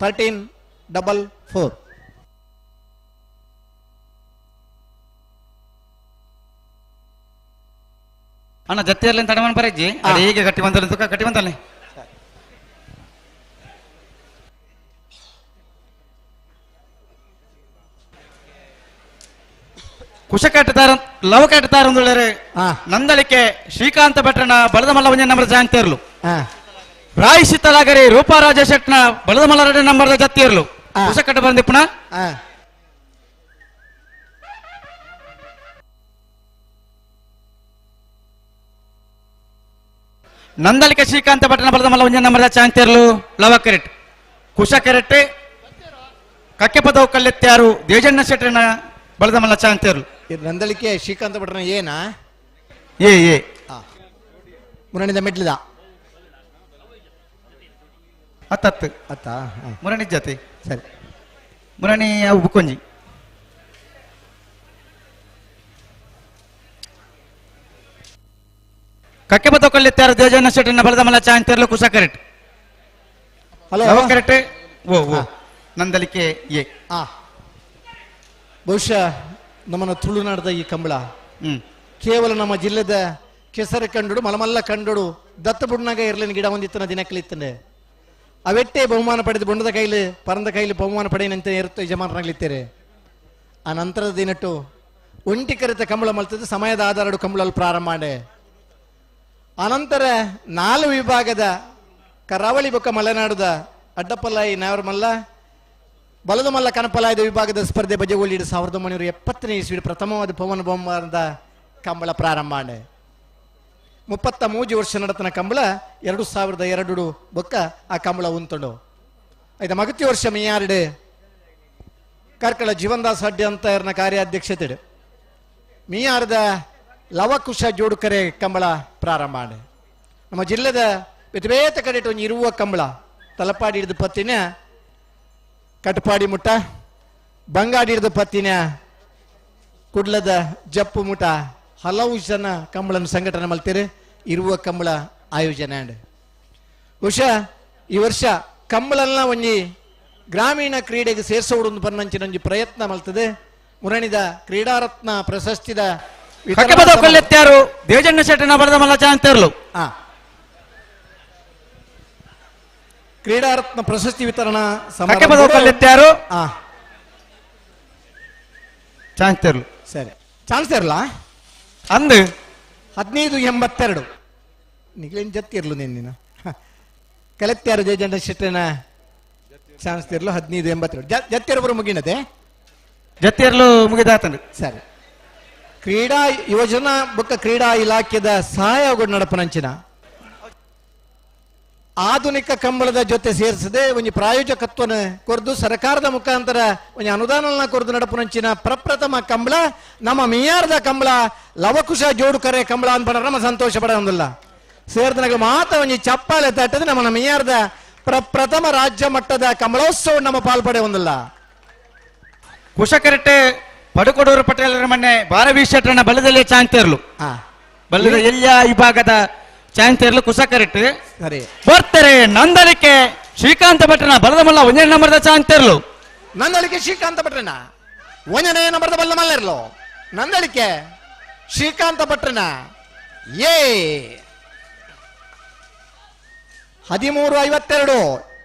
13:44.
ಅಣ್ಣ ಜತ್ತಿಯಲ್ಲಿ ತಡಮನ್ ಬರಜ್ಜಿ ಅದು ಹೇಗೆ ಗಟ್ಟಿ ಬಂದಲ್ಲ ತುಕ ಗಟ್ಟಿ ಬಂದಲ್ಲ. ಕುಶಕಟ್ಟತಾರ ಲವ ಕಟ್ಟತಾರ ಅಂದುಳ್ಳರೆ ನಂದಳಿಕೆ ಶ್ರೀಕಾಂತ ಭಟ್ರನ ಬಲದ ಮಲ್ಲ ಒಂಜಿ ನಂಬರ್ ಜಾಂತೇರ್ಲು. ರಾಯಿಸಿ ತಲಾಗರಿ ರೂಪಾ ರಾಜ ಶೆಟ್ನ ಬಲದ ಮಲ್ಲ ನಂಬರ್ ಜತ್ತಿರ್ಲು. ಕುಶಕಟ್ಟ ಬಂದಿಪ್ಪಣ ನಂದಳಿಕೆ ಶ್ರೀಕಾಂತ ಭಟ್ರನ ಬಲದ ಮಲ್ಲ ಒಂಜಿ ನಂಬರ್ ಚಾಂತೇರ್ಲು ಲವ ಕರೆಟ್. ಕುಶ ಕರೆಟ್ ಕಕ್ಕೆಪದವು ಕಲ್ಲೆತ್ಯಾರು ದೇಜಣ್ಣ ಶೆಟ್ಟನ ಬಲದ ಮಲ್ಲ ಚಾಂತೇರ್ಲು.
ನಂದಳಿಕೆ ಶ್ರೀಕಾಂತ ಭಟ್ರನ ಏನಾ
ಎ ಎ
ಮುರಣಿದ ಮೆಟ್ಲಿದ
ಹತ್ತತ್ತು
ಅತ್ತ
ಮುರಣಿ ಜೊತೆ
ಸರಿ
ಮುರಣಿ ಅವು ಬುಕ್ಕೊಂಜಿ ಕಕ್ಕೆಪದವು ಕಲ್ಲೆತ್ಯಾರು ದೇಜಣ್ಣ ಶೆಟ್ಟನ ಬಲದ ಮಲ್ಲ ಚಾಂತೇರ್ಲು Kusha correct.
Hello
lava correct ಓ ಓ ನಂದಳಿಕೆ ಎ.
ಬಹುಶಃ ನಮ್ಮನ್ನ ತುಳುನಾಡದ ಈ ಕಂಬಳ ಕೇವಲ ನಮ್ಮ ಜಿಲ್ಲೆದ ಕೆಸರು ಕಂಡುಡು ಮಲಮಲ್ಲ ಕಂಡುಡು ದತ್ತ ಬುಡ್ನಾಗ ಇರ್ಲಿನ ಗಿಡ ಹೊಂದಿತ್ತನ ದಿನಕ್ಕಲಿತ್ತನೆ ಅವೆಟ್ಟೆ ಬಹುಮಾನ ಪಡೆದು ಬೊಂಡದ ಕೈಲಿ ಪರಂದ ಕೈಲಿ ಬಹುಮಾನ ಪಡೆಯನಂತೆ ಇರುತ್ತೆ ಯಜಮಾನರಾಗ್ಲಿತ್ತೇರೆ. ಆ ನಂತರದ ದಿನಟ್ಟು ಒಂಟಿ ಕರೆತ ಕಂಬಳ ಮಲ್ತದ್ದು ಸಮಯದ ಆಧಾರಡು ಕಂಬಳಲ್ಲಿ ಪ್ರಾರಂಭ ಮಾಡಿ ಅನಂತರ 4 ವಿಭಾಗದ ಕರಾವಳಿ ಬೊಕ್ಕ ಮಲೆನಾಡುದ ಅಡ್ಡಪಲ್ಲಾಯಿ ನಾವರಮಲ್ಲ ಬಲದ ಮಲ್ಲ ಕನಪಲಾಯದ ವಿಭಾಗದ ಸ್ಪರ್ಧೆ ಬಜಗೋಳಿ 1970ನೇ ಇಸ್ವಿ ಪ್ರಥಮವಾದ ಪವನ ಬೊಮ್ಮದ ಕಂಬಳ ಪ್ರಾರಂಭ ಮಾಡಿ 33 ವರ್ಷ ನಡತನ ಕಂಬಳ 2002 ಬೊಕ್ಕ ಆ ಕಂಬಳ ಉಂತುಂಡು. ಐದ ಮಗತಿ ವರ್ಷ ಮಿಯಾರ್ಡು ಕಾರ್ಕಳ ಜೀವನ್ದಾಸ್ ಅಡ್ಡಿ ಅಂತ ಇರ್ನ ಕಾರ್ಯಾಧ್ಯಕ್ಷತೆ ಮಿಯಾರ್ದ ಲವಕುಶ ಜೋಡುಕರೆ ಕಂಬಳ ಪ್ರಾರಂಭ ಮಾಡಿ ನಮ್ಮ ಜಿಲ್ಲೆದ ಬೇತ ಕಡೆ ಒಂಜಿ ಇರುವ ಕಂಬಳ ತಲಪಾಡಿ ಹಿಡಿದು ಪತ್ತಿನ ಕಟಪಾಡಿ ಮುಟ್ಟ ಬಂಗಾಡಿ ಹಿಡಿದು ಪತ್ತಿನ ಕುಡ್ಲದ ಜಪ್ಪು ಮುಟ ಹಲವು ಜನ ಕಂಬಳನ್ನು ಸಂಘಟನೆ ಮಲ್ತೀರಿ ಇರುವ ಕಂಬಳ ಆಯೋಜನೆ. ಬಹುಶಃ ಈ ವರ್ಷ ಕಂಬಳನ್ನ ಒಂಜಿ ಗ್ರಾಮೀಣ ಕ್ರೀಡೆಗೆ ಸೇರಿಸೋಡು ಪನ್ನಂಚಿನೊಂಜಿ ಪ್ರಯತ್ನ ಮಲ್ತದೆ ಮುರಣಿದ ಕ್ರೀಡಾರತ್ನ ಪ್ರಶಸ್ತಿದ
ಕಕ್ಕೆಬದ ಕೊಲ್ಲೆತ್ಯಾರು ದೇಜಣ್ಣ ಶೆಟ್ಟನ ಬರದ ಮಲ್ಲ ಚಾಂತರ್ಲು.
ಕ್ರೀಡಾರತ್ನ ಪ್ರಶಸ್ತಿ ವಿತರಣಾ
ಕಕ್ಕೆಬದ ಕೊಲ್ಲೆತ್ಯಾರು ಚಾಂತರ್ಲು.
ಸರಿ, ಚಾನ್ಸ್ ಇರಲ್ಲ
ಅಂದು
1582 ನಿಗ್ಲೇನು ಜತ್ತಿರ್ಲು ನಿನ್ನ ಕಲೆತ್ಯಾರು ಜಯಜಂಡ ಶೆಟ್ಟನ ಚಾನ್ಸ್ ಇರಲು 1582 ಜತ್ತಿರಬರು ಮುಗಿನದೆ
ಜತ್ತಿರ್ಲು ಮುಗಿದಾತಂಡು.
ಸರಿ, ಕ್ರೀಡಾ ಯೋಜನಾ ಬೊಕ್ಕ ಕ್ರೀಡಾ ಇಲಾಖೆದ ಸಹಾಯ ನಡಪನಂಚಿನ ಆಧುನಿಕ ಕಂಬಳದ ಜೊತೆ ಸೇರಿಸದೆ ಒಂಜಿ ಪ್ರಾಯೋಜಕತ್ವನ ಕೊರ್ದು ಸರ್ಕಾರದ ಮುಖಾಂತರ ಒಂಜಿ ಅನುದಾನ ಕೊರ್ದು ನಡಪನಂಚಿನ ಪ್ರಪ್ರಥಮ ಕಂಬಳ ನಮ್ಮ ಮಿಯಾರದ ಕಂಬಳ ಲವಕುಶ ಜೋಡುಕರೆ ಕಂಬಳ ಅನ್ಪಡ ನಮ್ಮ ಸಂತೋಷ ಪಡ ಒಂದಿಲ್ಲ ಸೇರಿದ ಮಾತ ಒಂಜಿ ಚಪ್ಪಾಳೆ ತಟ್ಟದೆ ನಮ್ಮ ಮಿಯಾರದ ಪ್ರಪ್ರಥಮ ರಾಜ್ಯ ಮಟ್ಟದ ಕಂಬಳೋತ್ಸವ ನಮ್ಮ ಪಾಲ್ಪಡೆ ಒಂದಿಲ್ಲ.
ಕುಶಕರಟೆ ಪಡುಕೊಡೂರು ಪಟೇಲರ ಮನೆ ಬಾರವಿ ಶೆಟ್ಟರನ ಬಲದಲ್ಲಿ ಚಾಂತೇರ್ಲು ಬಲದ ಎಲ್ಲ ವಿಭಾಗದ ಚಾಂತೇರ್ಲು ಕುಶಕರಟೆ
ಸರಿ
ಬರ್ತಾರೆ. ನಂದಳಿಕೆ ಶ್ರೀಕಾಂತ ಭಟ್ರನ ಬಲದ ಮಲ್ಲ ಒಂದನೇ ನಂಬರ್ದ ಚಾಂತೇರ್ಲು.
ನಂದಳಿಕೆ ಶ್ರೀಕಾಂತ ಭಟ್ರನ ಒಂದನೇ ನಂಬರ್ದ ಬಲ್ಲ ಮಲ್ಲರ್ಲು ನಂದಳಿಕೆ ಶ್ರೀಕಾಂತ ಭಟ್ರನ ಏ 1352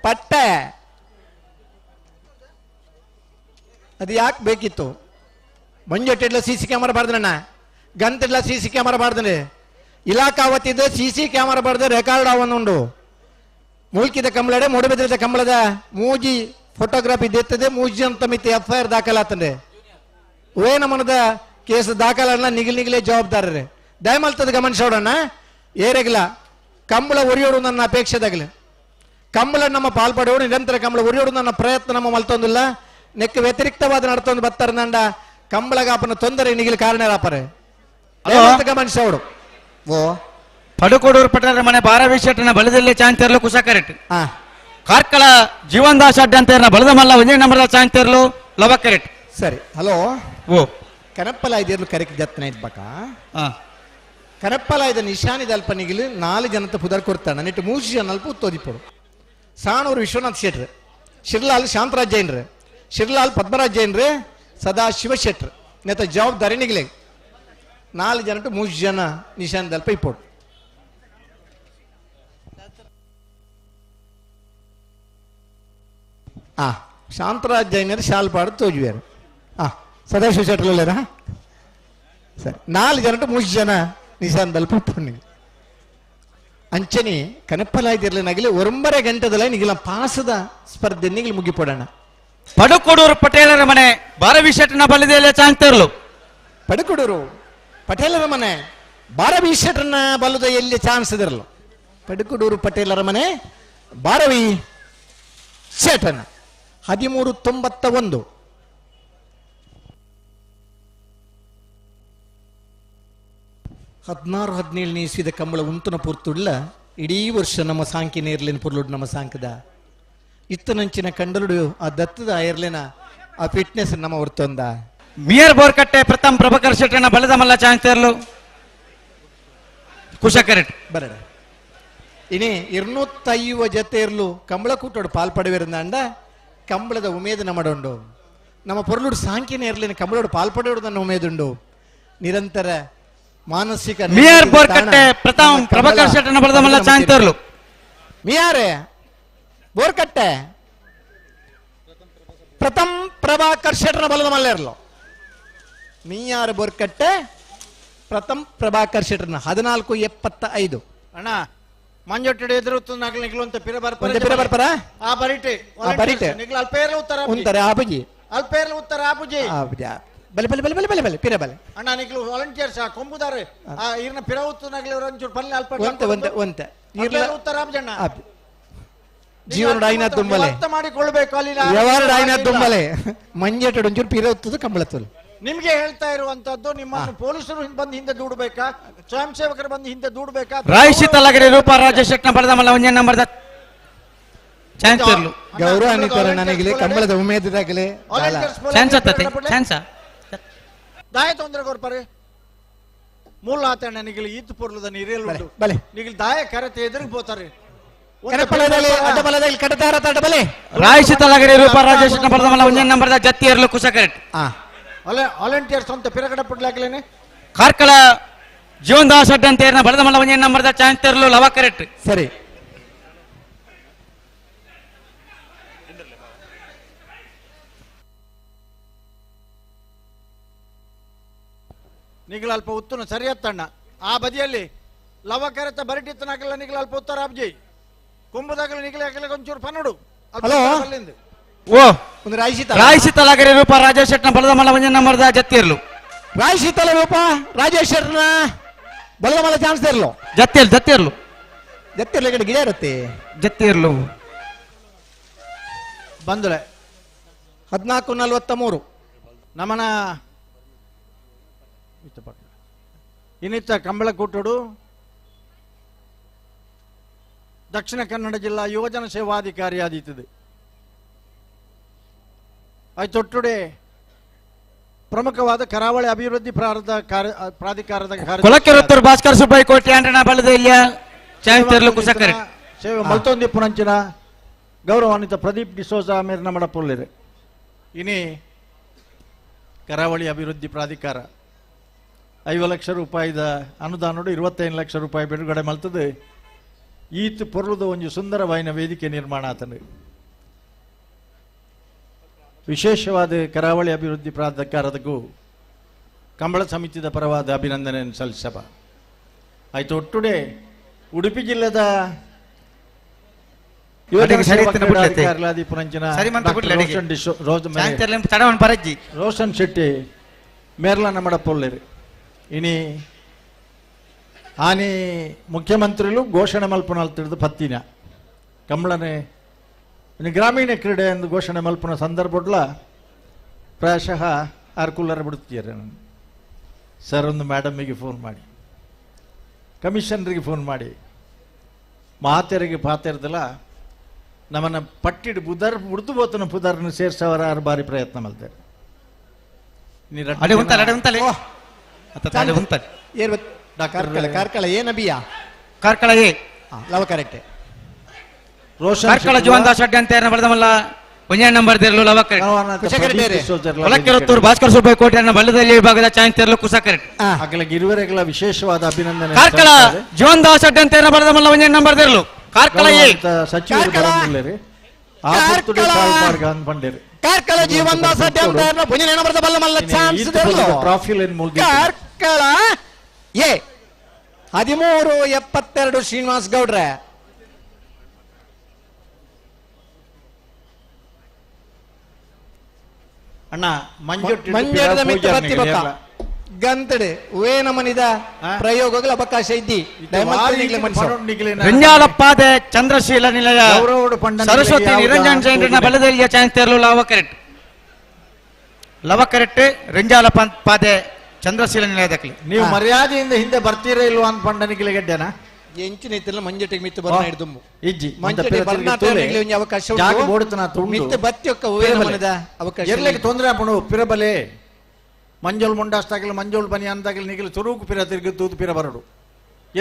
ಪಟ್ಟೆ. ಅದು ಯಾಕೆ ಬೇಕಿತ್ತು? ಮಂಜೊಟ್ಟಿಡ್ಲ ಸಿ ಸಿ ಕ್ಯಾಮರಾ ಬಾರ್ದಣ್ಣ, ಗಂತಿಡ್ಲ ಸಿ ಸಿ ಕ್ಯಾಮರಾ ಬಾರ್ದನೆ, ಇಲಾಖಾ ವತಿದ ಸಿ ಸಿ ಕ್ಯಾಮರಾ ಬಾರ್ದ ರೆಕಾರ್ಡ್ ಅವನುಂಡು. ಮುಲ್ಕಿದ ಕಂಬಳಡೆ ಮೂಡಬಿದ್ರಿದ ಕಂಬಳದ ಮೂಜಿ ಫೋಟೋಗ್ರಾಫಿ ದೆತ್ತದೆ ಮೂಜಿ ಅಂತ ಮಿತಿ ಎಫ್ I R ದಾಖಲಾತಂಡೆ. ವೇ ನಮನದ ಕೇಸ್ ದಾಖಲನ್ನ ನಿಗಿಲ್ ನಿಗಿಲೇ ಜವಾಬ್ದಾರರೆ. ದಯಮಲ್ತದ ಗಮನಿಸೋಡಣ್ಣ, ಏರೆಗಿಲ್ಲ ಕಂಬಳ ಒರಿಯೋಡು ನನ್ನ ಅಪೇಕ್ಷೆದಾಗಲಿ ಕಂಬಳ ನಮ್ಮ ಪಾಲ್ಪಡೋಡು ನಿರಂತರ ಕಂಬಳ ಒರಿಯೋಡು ನನ್ನ ಪ್ರಯತ್ನ ನಮ್ಮ ಮಲ್ತೊಂದಿಲ್ಲ. ನೆಕ್ಕ ವ್ಯತಿರಿಕ್ತವಾದ ನಡ್ತೊಂದು ಬತ್ತರ ನಂಡ ಕಂಬಳಗಾಪನ ತೊಂದರೆ ನಿಗಿಲ್ ಕಾರಣರಾಪರೆ ಗಮನಿಸೋಡು. ಓ
ಪಡುಕೋಡೂರು ಪಟೇಲರ ಮನೆ ಬಾರವಿ ಶೆಟ್ಟನ ಬಲದಲ್ಲಿ ಚಾಂತೇರ್ಲು ಕುಶಕರೆಟ್. ಕಾರ್ಕಳ ಜೀವನ್ ದಾಸ್ ಅಡ್ಡ ಅಂತ ಬಲದ ಮಲ್ಲ ಒಂದೇ ನಂಬರ್ದ ಚಾಂತೇರ್ಲು ಲವಕರೆಟ್.
ಸರಿ, ಹಲೋ.
ಓ
ಕನಪ್ಪಲ ಇದಿರ್ಲು ಕರೆಕ್ ಜತ್ನ ಇದ್ಬಕ ಕನಪ್ಪಲ ಇದ ನಿಶಾನಿದ ಅಲ್ಪ ನಿಗಿಲು 4 ಜನತ ಪುದರ್ ಕೊಡ್ತಾನೆ ನೆಟ್ಟು 3 ಜನ ಅಲ್ಪ ಉತ್ತೋದಿಪ್ಪಡು. ಸಾಣೂರು ವಿಶ್ವನಾಥ್ ಶೆಟ್ರು, ಶಿರ್ಲಾಲ್ ಶಾಂತರಾಜ್ ಜೈನ್ರು, ಶಿರ್ಲಾಲ್ ಪದ್ಮರಾಜ್ ಜೈನ್ರು, ಸದಾ ಶಿವ ಶೆಟ್ರು ನೆತ್ತ ಜವಾಬ್ದಾರಿ ನಿಗಲೆ 4 ಜನಟು 3 ಜನ ನಿಶಾನದಲ್ಪ ಇಪ್ಪೋಡು. ಶಾಂತರಾಜ್ ಜೈನರು ಶಾಲ್ಪಾಡು ತೋಜುವೇರು. ಸದಾಶಿವ ಶೆಟ್ರಲ್ಲೇರಾ? ಸರಿ, 4 ಜನಟು 3 ಜನ ನಿಶಾನದಲ್ಪ ಇಪ್ಪೋಡು. ಅಂಚನೆ ಕನಪ್ಪಲಾಯ್ದಿರ್ಲಿ ನಗಿಲಿ 9 ಗಂಟೆದಲ್ಲ ನಿಗಿಲ ಪಾಸದ ಸ್ಪರ್ಧೆ ನಿಗಿಲು ಮುಗಿಪೋಡೋಣ.
ಪಡುಕೊಡೂರು ಪಟೇಲರ ಮನೆ ಬಾರವಿ ಶೆಟ್ಟನ ಬಲದಲ್ಲಿ ಚಾಂತೇರ್ಲು.
ಪಡುಕೊಡೂರು ಪಟೇಲರ ಮನೆ ಬಾರವಿ ಶೆಟ್ಟನ ಬಲದ ಎಲ್ಲಿ ಚಾನ್ಸ್ ಇದಿರಲು. ಪಡುಕೊಡೂರು ಪಟೇಲರ ಮನೆ ಬಾರವಿ ಶೆಟ್ಟನ 1391. ಹದಿನಾರು ಹದಿನೇಳನೇ ಇಸ್ವಿದ ಕಂಬಳ ಉಂತನ ಪೂರ್ತುಳ್ಳ ಇಡೀ ವರ್ಷ ನಮ್ಮ ಸಾಂಕಿನ ಇರ್ಲಿನ ಪುರ್ಲುಡ್ ನಮ್ಮ ಸಾಂಕದ ಇತ್ತನಂಚಿನ ಕಂಡಲುಡು ಆ ದತ್ತದ ಇರ್ಲಿನ ಆ ಫಿಟ್ನೆಸ್ ನಮ್ಮ ಹೊರ್ತೊಂದ.
ಮಿಯರ್ ಬೋರ್ಕಟ್ಟೆ ಪ್ರಥಮ್ ಪ್ರಭಾಕರ್ ಶೆಟ್ಟನ ಬಲದ ಮಲ್ಲ ಚಾಂತೇರ್ಲು ಕುಶಕರೆಟ್
ಬರಡ. ಇನಿ 250 ಜತೆ ಇರ್ಲು ಕಂಬಳ ಕೂಟೋಡು ಪಾಲ್ಪಡುವಿರಂದ ಕಂಬಳದ ಉಮೇದು ನಮ್ಮಡುಂಡು. ನಮ್ಮ ಪೊರ್ಲುಡು ಸಾಂಕಿನ ಇರ್ಲಿನ ಕಂಬಳೋಡು ಪಾಲ್ಪಡೆಯೋಡು ನನ್ನ ಉಮೇದುಂಡು. ನಿರಂತರ ಮಾನಸಿಕ
ಮಿಯರ್ ಬೋರ್ಕಟ್ಟೆ ಪ್ರಥಮ್ ಪ್ರಭಾಕರ್ ಶೆಟ್ಟನ ಬಲದ ಮಲ್ಲ ಚಾಂತೇರ್ಲು.
ಮಿಯಾರೆ ಬೋರ್ಕಟ್ಟೆ ಪ್ರಥಮ್ ಪ್ರಭಾಕರ್ ಶೆಟ್ಟನ ಬಲದ ಮಲ್ಲ ಇರ್ಲು. ಮಿಯಾರ್ ಬೋರ್ಕಟ್ಟೆ ಪ್ರಥಮ್ ಪ್ರಭಾಕರ್ ಶೆಟ್ಟನ 1475.
ಅಣ್ಣ ಮಂಜೊಟ್ಟೆ ಎದುರು ನಿಗ್ಲು ಅಂತ ಪಿರ
ಬರ್ಪರ
ಆ ಬರಿಟೆ
ಬರಿಟೆ
ನಿಗ್ಲು ಅಲ್ಪೇರ್ಲ ಉತ್ತರ
ಉಂತಾರೆ ಆಬುಜಿ
ಅಲ್ಪೇರ್ಲ ಉತ್ತರ ಆಬುಜಿ
ಬಲೆ ಬಲೆ ಬಲೆ ಬಲೆ ಬಲೆ ಬಲೆ ಪಿರ ಬಲೆ
ಅಣ್ಣ ನಿಗ್ಲು ವಾಲಂಟಿಯರ್ಸ್ ಕೊಂಬುದಾರೆ ಆ ಇರ್ನ ಪಿರ ಉತ್ತು ನಗ್ಲು ಒಂಚೂರು ಪಲ್ಲೆ ಅಲ್ಪ
ಒಂತೆ ಒಂತೆ ಒಂತೆ
ಇರ್ಲ ಉತ್ತರ ಆಬುಜಣ್ಣ
ಜೀವನ ಡೈನ ತುಂಬಲೆ
ಅರ್ಥ ಮಾಡಿಕೊಳ್ಳಬೇಕು ಅಲ್ಲಿ
ವ್ಯವಹಾರ ಡೈನ ತುಂಬಲೆ ಮಂಜೆಟ್ಟೆ ಒಂಚೂರು ಪಿರ ಉತ್ತದ ಕಂಬಳತ್ತಲು.
ನಿಮ್ಗೆ ಹೇಳ್ತಾ ಇರುವಂತದ್ದು ನಿಮ್ಮನ್ನು ಪೊಲೀಸರು ಬಂದು ಹಿಂದೆ ದೂಡಬೇಕಾ, ಸ್ವಯಂ ಸೇವಕರು ಬಂದು ಹಿಂದೆ ದೂಡಬೇಕಾ?
ರಾಯಶಿ ತಲಗರಿ ರೂಪ ರಾಜೇಶ್ ಶೆಟ್ಟನ ಬಲದ ಮಲ್ಲ ಒಂದೇ ನಂಬರ್ದ ಚಾಂತೇರ್ಲು.
ಗೌರವಾನ್ವಿತರ ನನಗೆ ಕಂಬಳದ ಉಮೇದದಾಗಲೇ
ಚಾನ್ಸ್ ಆತತೆ ಚಾನ್ಸ್
ದಾಯ ತೊಂದರೆ ಕೊರ್ಪರೆ ಮೂಲ ಆತಣ್ಣ ನಿಗಿಲ್ ಈತ್ ಪೊರ್ಲದ ನೀರೇಲು
ಬಲೆ
ನಿಗಿಲ್ ದಾಯ ಕರೆತೆ ಎದುರಿಗೆ ಪೋತಾರೆ.
ರಾಯಶಿ ತಲಗರಿ ರೂಪ ರಾಜೇಶ್ ನಂಬರ್ದ ಒಂಜನ್ ನಂಬರ್ದ ಜತ್ತಿ ಇರಲು ಕುಶಕರೆಟ್.
ವಾಲಂಟಿಯರ್ಸ್ ಅಂತ ಪಿರಗಡ ಪಡ್ಲಾಕ್ಲೇನೆ.
ಕಾರ್ಕಳ ಜೀವನ್ ದಾಸ್ ಅಡ್ಡ ಅಂತ ಏರ್ನ ಬಲದ ಮಲ್ಲ ಒಂಜನ್ ನಂಬರ್ದ ಚಾನ್ಸ್ ತೆರಲು ಲವ ಕರೆಕ್ಟ್.
ಸರಿ
ನಿಗಲ ಅಲ್ಪ ಉತ್ತನ ಸರಿಯತ್ತಣ್ಣ ಆ ಬದಿಯಲ್ಲಿ ಲವ ಕರೆತ ಬರಿಟಿತ್ತನಾಗಲ್ಲ ನಿಗಲ ಅಲ್ಪ ಉತ್ತರ ಅಬ್ಜಿ ಕುಂಬದಾಗಲ ನಿಗಲ ಹಾಕಲ ಒಂಚೂರು ಪನ್ನಡು.
ಹಲೋ
ಓ
ಒಂದು ರಾಯಶಿ
ರಾಯಶಿ ತಲಗರಿ ರೂಪ ರಾಜೇಶ್ ಶೆಟ್ನ ಬಲದ ಮಲ್ಲ ಒಂಜನ್ ನಂಬರ್ದ ಜತ್ತಿ ಇರಲು.
ರಾಯಶಿ ತಲ ರೂಪ ರಾಜೇಶ್ ಶೆಟ್ನ ಬಲದ ಮಲ್ಲ ಚಾನ್ಸ್ ಇರಲು
ಜತ್ತಿ ಜತ್ತಿ ಇರಲು
ಜತ್ತಿ ಇರಲು ಕಡೆ ಗಿಡ ಇರುತ್ತೆ
ಜತ್ತಿ ಇರಲು
ಬಂದ್ರೆ
14:43
ನಮನ ಇನ್ನಿತ್ತ ಕಂಬಳಕೂಟಡು ದಕ್ಷಿಣ ಕನ್ನಡ ಜಿಲ್ಲಾ ಯುವಜನ ಸೇವಾಧಿಕಾರಿ ಆದೀತದೆ. ಆಯ್ತೊಟ್ಟುಡೆ ಪ್ರಮುಖವಾದ ಕರಾವಳಿ ಅಭಿವೃದ್ಧಿ ಪ್ರಾಧಿಕಾರದ
ಕೊಲಕೆರತ್ತೂರು ಭಾಸ್ಕರ್ ಸುಬ್ಬಯ್ಯ ಕೋಟೆ ಅಂಡ್ರನ ಬಲದ ಇಲ್ಲಿಯ ಚಾನ್ಸ್ ತೆರಲು ಕುಶಕರೆಟ್.
ಸೇವೆ ಮಲ್ತೊಂದಿಪ್ಪುನಂಚಿನ ಗೌರವಾನ್ವಿತ ಪ್ರದೀಪ್ ಡಿಸೋಜಾ ಮೇರ್ನ ಮಡಪುಲ್ಲಿರೆ. ಇನಿ ಕರಾವಳಿ ಅಭಿವೃದ್ಧಿ ಪ್ರಾಧಿಕಾರ 5 ಲಕ್ಷ ರೂಪಾಯಿದ ಅನುದಾನಡು 25 ಲಕ್ಷ ರೂಪಾಯಿ ಬಿಡುಗಡೆ ಮಲ್ತದೆ. ಈತ್ ಪೊರ್ಲುದ ಒಂಜಿ ಸುಂದರವಾಯಿನ ವೇದಿಕೆ ನಿರ್ಮಾಣ ಆತನು. ವಿಶೇಷವಾದ ಕರಾವಳಿ ಅಭಿವೃದ್ಧಿ ಪ್ರಾಧಿಕಾರದಕ್ಕೂ ಕಂಬಳ ಸಮಿತಿದ ಪರವಾದ ಅಭಿನಂದನೆಯನ್ನು ಸಲ್ಲಿಸಬ. ಆಯ್ತು ಒಟ್ಟುಡೆ ಉಡುಪಿ ಜಿಲ್ಲೆದ ರೋಷನ್ ಶೆಟ್ಟಿ ಮೇರ್ಲನ ಮಡಪೊಲ್ಲೇರು. ಇನಿ ಆನಿ ಮುಖ್ಯಮಂತ್ರಿಲು ಘೋಷಣೆ ಮಲ್ಪುನ ತಿಳಿದು ಪತ್ತಿನ ಕಂಬಳನೆ ಗ್ರಾಮೀಣ ಕ್ರೀಡೆ ಎಂದು ಘೋಷಣೆ ಮಲ್ಪುನ ಸಂದರ್ಭಡ್ಲ ಪ್ರಾಯಶಃ ಆರು ಕೂಲರ್ ಬಿಡುತ್ತೀರ. ಸರ್ ಒಂದು ಮೇಡಮಿಗೆ ಫೋನ್ ಮಾಡಿ, ಕಮಿಷನರಿಗೆ ಫೋನ್ ಮಾಡಿ, ಮಾತೆರಿಗೆ ಪಾತೆರ್ದಲ್ಲ ನಮ್ಮನ್ನು ಪಟ್ಟಿಡು ಬುದರ್ ಉರ್ದು ಬೋತನ ಪುದರ್ನ ಸೇರ್ಸವರ ಆರು ಬಾರಿ ಪ್ರಯತ್ನ ಮಾಡ್ತಾರೆ.
ಕಾರ್ಕಳ ಏ ನಬಿಯಾ
ಕಾರ್ಕಳ ಎ
ಲವ ಕರೆಕ್ಟ್.
ರೋಷನ್
ಕಾರ್ಕಳ ಜೀವನ್ ದಾಸ್ ಅಡ್ಡ ಅಂತ ಬಲದ ಮಲ್ಲ ಒಂದೇ ನಂಬರ್ ತೆರಲು ಲವ ಕರೆಕ್ಟ್. ಕೊಲಕೆರತ್ತೂರು ಭಾಸ್ಕರ್ ಸುಬ್ಬಯ್ಯ ಕೋಟೆ ಬಲ್ಲದಲ್ಲಿ ವಿಭಾಗದ ಚಾನ್ಸ್ ತೆರಲು ಕುಶ ಕರೆಕ್ಟ್.
ಇರುವರೆಗಳ ವಿಶೇಷವಾದ ಅಭಿನಂದನೆ.
ಕಾರ್ಕಳ ಜೀವನ್ ದಾಸ್ ಅಡ್ಡ ಅಂತ ಬಲದ ಮಲ್ಲ ಒಂದೇ ನಂಬರ್ ತೆರಲು ಕಾರ್ಕಳ ಎ
ಸಚಿವರು
ಕಾರ್ಕಳ ಜೀವನ್ ದಾಸ್ ಅಡ್ಡ ಅಂತ ಬಲ್ಲ ಮಲ್ಲ ಚಾನ್ಸ್ ತೆರಲು ಕಾರ್ಕಳ ಎ 13:72 ಶ್ರೀನಿವಾಸ್ ಗೌಡ್ರೆ.
ಅಣ್ಣ
ಮಂಜದ ಮಿತ್ತ ಬತ್ತಿ ಬಕ್ಕ ಗಂತಡೆ ವೇ ನಮನಿದ ಪ್ರಯೋಗಗಳ ಅವಕಾಶ ಇದ್ದಿ.
ರಂಜಾಲಪ್ಪಾದೆ ಚಂದ್ರಶೀಲ ನಿಲಯ ಸರಸ್ವತಿ ನಿರಂಜನ್ ಜೈನರ ಬಲದಲ್ಲಿ ಚಾನ್ಸ್ ತೆರಲು ಲವ ಕರೆಕ್ಟ್. ಲವ ಕರೆಕ್ಟ್ ರಂಜಾಲಪ್ಪ ಪಾದೆ ಚಂದ್ರಶೀಲ ನಿಲಯದಕ್ಕೆ.
ನೀವು ಮರ್ಯಾದೆಯಿಂದ ಹಿಂದೆ ಬರ್ತೀರಾ ಇಲ್ವಾ ಅಂತ ಪಂಡನಿಗೆ ಗೆಡ್ಡೆನಾ
ಎಂಚಿನ ಇತ್ತಲ್ಲ ಮಂಜಟಿಗೆ ಮಿತ್ತು ಬರ್ನ ಹಿಡ್ದು
ಇಜ್ಜಿ
ಮಂಜಟಿಗೆ ಬರ್ನ ಅವಕಾಶ ಮಿತ್ತು ಬತ್ತಿಯೊಕ್ಕ ಅವಕಾಶ
ಎರ್ಲಿಕ್ಕೆ ತೊಂದರೆ ಆಪುಂಡು ಪಿರಬಲೆ ಮಂಜೋಲ್ ಮುಂಡಾಸ್ತಾಗಲಿ ಮಂಜೋಲ್ ಬನಿ ಅಂದಾಗಲಿ ನಿಗಲಿ ತುರುಕು ಪಿರ ತಿರುಗಿ ತೂತು ಪಿರ ಬರಡು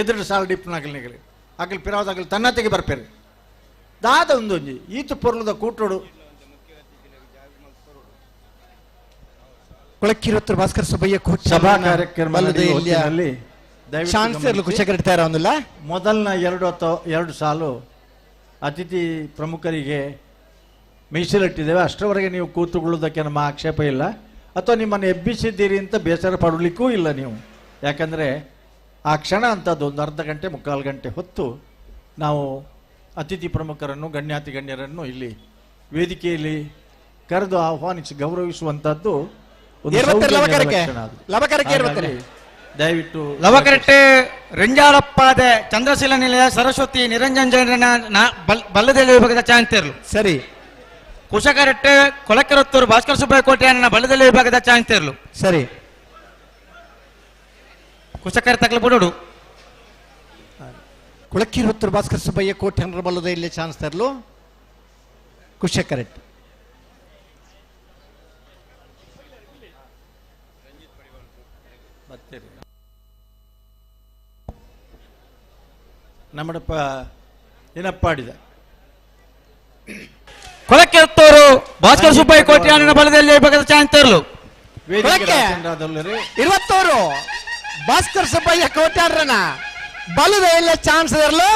ಎದುರು ಸಾಲ ಡಿಪ್ನಾಗಲಿ ನಿಗಲಿ ಅಗಲಿ ಪಿರವದಾಗಲಿ ತನ್ನತೆಗೆ ಬರ್ಪೇರು ದಾದ ಒಂದೊಂಜಿ ಈತು ಪೊರ್ಲುದ ಕೂಟೋಡು.
ಕೊಳಕ್ಕಿರತ್ತೂರು ಭಾಸ್ಕರ್ ಸುಬ್ಬಯ್ಯ
ಸಭಾ ಕಾರ್ಯಕ್ರಮ ಮೊದಲನ 2 ಅಥವಾ 2 ಸಾಲು ಅತಿಥಿ ಪ್ರಮುಖರಿಗೆ ಮೀಸಲಿಟ್ಟಿದ್ದೇವೆ. ಅಷ್ಟರವರೆಗೆ ನೀವು ಕೂತುಕೊಳ್ಳುವುದಕ್ಕೆ ನಮ್ಮ ಆಕ್ಷೇಪ ಇಲ್ಲ, ಅಥವಾ ನಿಮ್ಮನ್ನು ಎಬ್ಬಿಸಿದ್ದೀರಿ ಅಂತ ಬೇಸರ ಪಡಲಿಕ್ಕೂ ಇಲ್ಲ ನೀವು. ಯಾಕಂದರೆ ಆ ಕ್ಷಣ ಅಂಥದ್ದು ಒಂದು ಅರ್ಧ ಗಂಟೆ ಮುಕ್ಕಾಲು ಗಂಟೆ ಹೊತ್ತು ನಾವು ಅತಿಥಿ ಪ್ರಮುಖರನ್ನು ಗಣ್ಯಾತಿ ಗಣ್ಯರನ್ನು ಇಲ್ಲಿ ವೇದಿಕೆಯಲ್ಲಿ ಕರೆದು ಆಹ್ವಾನಿಸಿ ಗೌರವಿಸುವಂಥದ್ದು ಒಂದು ಲಕ್ಷಣ ಅದು. ದಯವಿಟ್ಟು
ಲವಕರೆಟ್ಟೆ ರಂಜಾಲಪ್ಪಾದೆ ಚಂದ್ರಶೀಲ ನಿಲಯ ಸರಸ್ವತಿ ನಿರಂಜನ್ ಜೈನರ ಬಲ್ಲದೇಳಿ ವಿಭಾಗದ ಚಾಂತಿರ್ಲು.
ಸರಿ.
ಕುಶಕರೆಟ್ಟೆ ಕೊಳಕೆರತ್ತೂರು ಭಾಸ್ಕರ ಸುಬ್ಬಯ್ಯ ಕೋಟೆಯನ್ನ ಬಲ್ಲದೇಳಿ ವಿಭಾಗದ ಚಾಂತಿರ್ಲು.
ಸರಿ.
ಕುಶಕರ ತಗಲು ಬಿಡೋಡು.
ಕೊಳಕಿರತ್ತೂರು ಭಾಸ್ಕರ ಸುಬ್ಬಯ್ಯ ಕೋಟೆಯನ್ನ ಬಲ್ಲದೇಳಿ ಚಾನ್ಸ್ ತರಲು ಕುಶಕರೆಟ್ಟೆ.
ನಮ್ಮಡಪ್ಪ ಇನಪ್ಪಾಡಿದ
ಕೊಳಕೆತ್ತೋರು ಭಾಸ್ಕರ್ ಸುಬ್ಬಯ್ಯ ಕೋಟ್ಯಾನಿನ ಬಲದಲ್ಲಿ ವಿಭಾಗದ ಚಾಂತರ್ಲು
21 ಭಾಸ್ಕರ್ ಸುಬ್ಬಯ್ಯ ಕೋಟ್ಯಾನ್ರನ ಬಲದ ಎಲ್ಲ ಚಾನ್ಸ್ ಇರಲು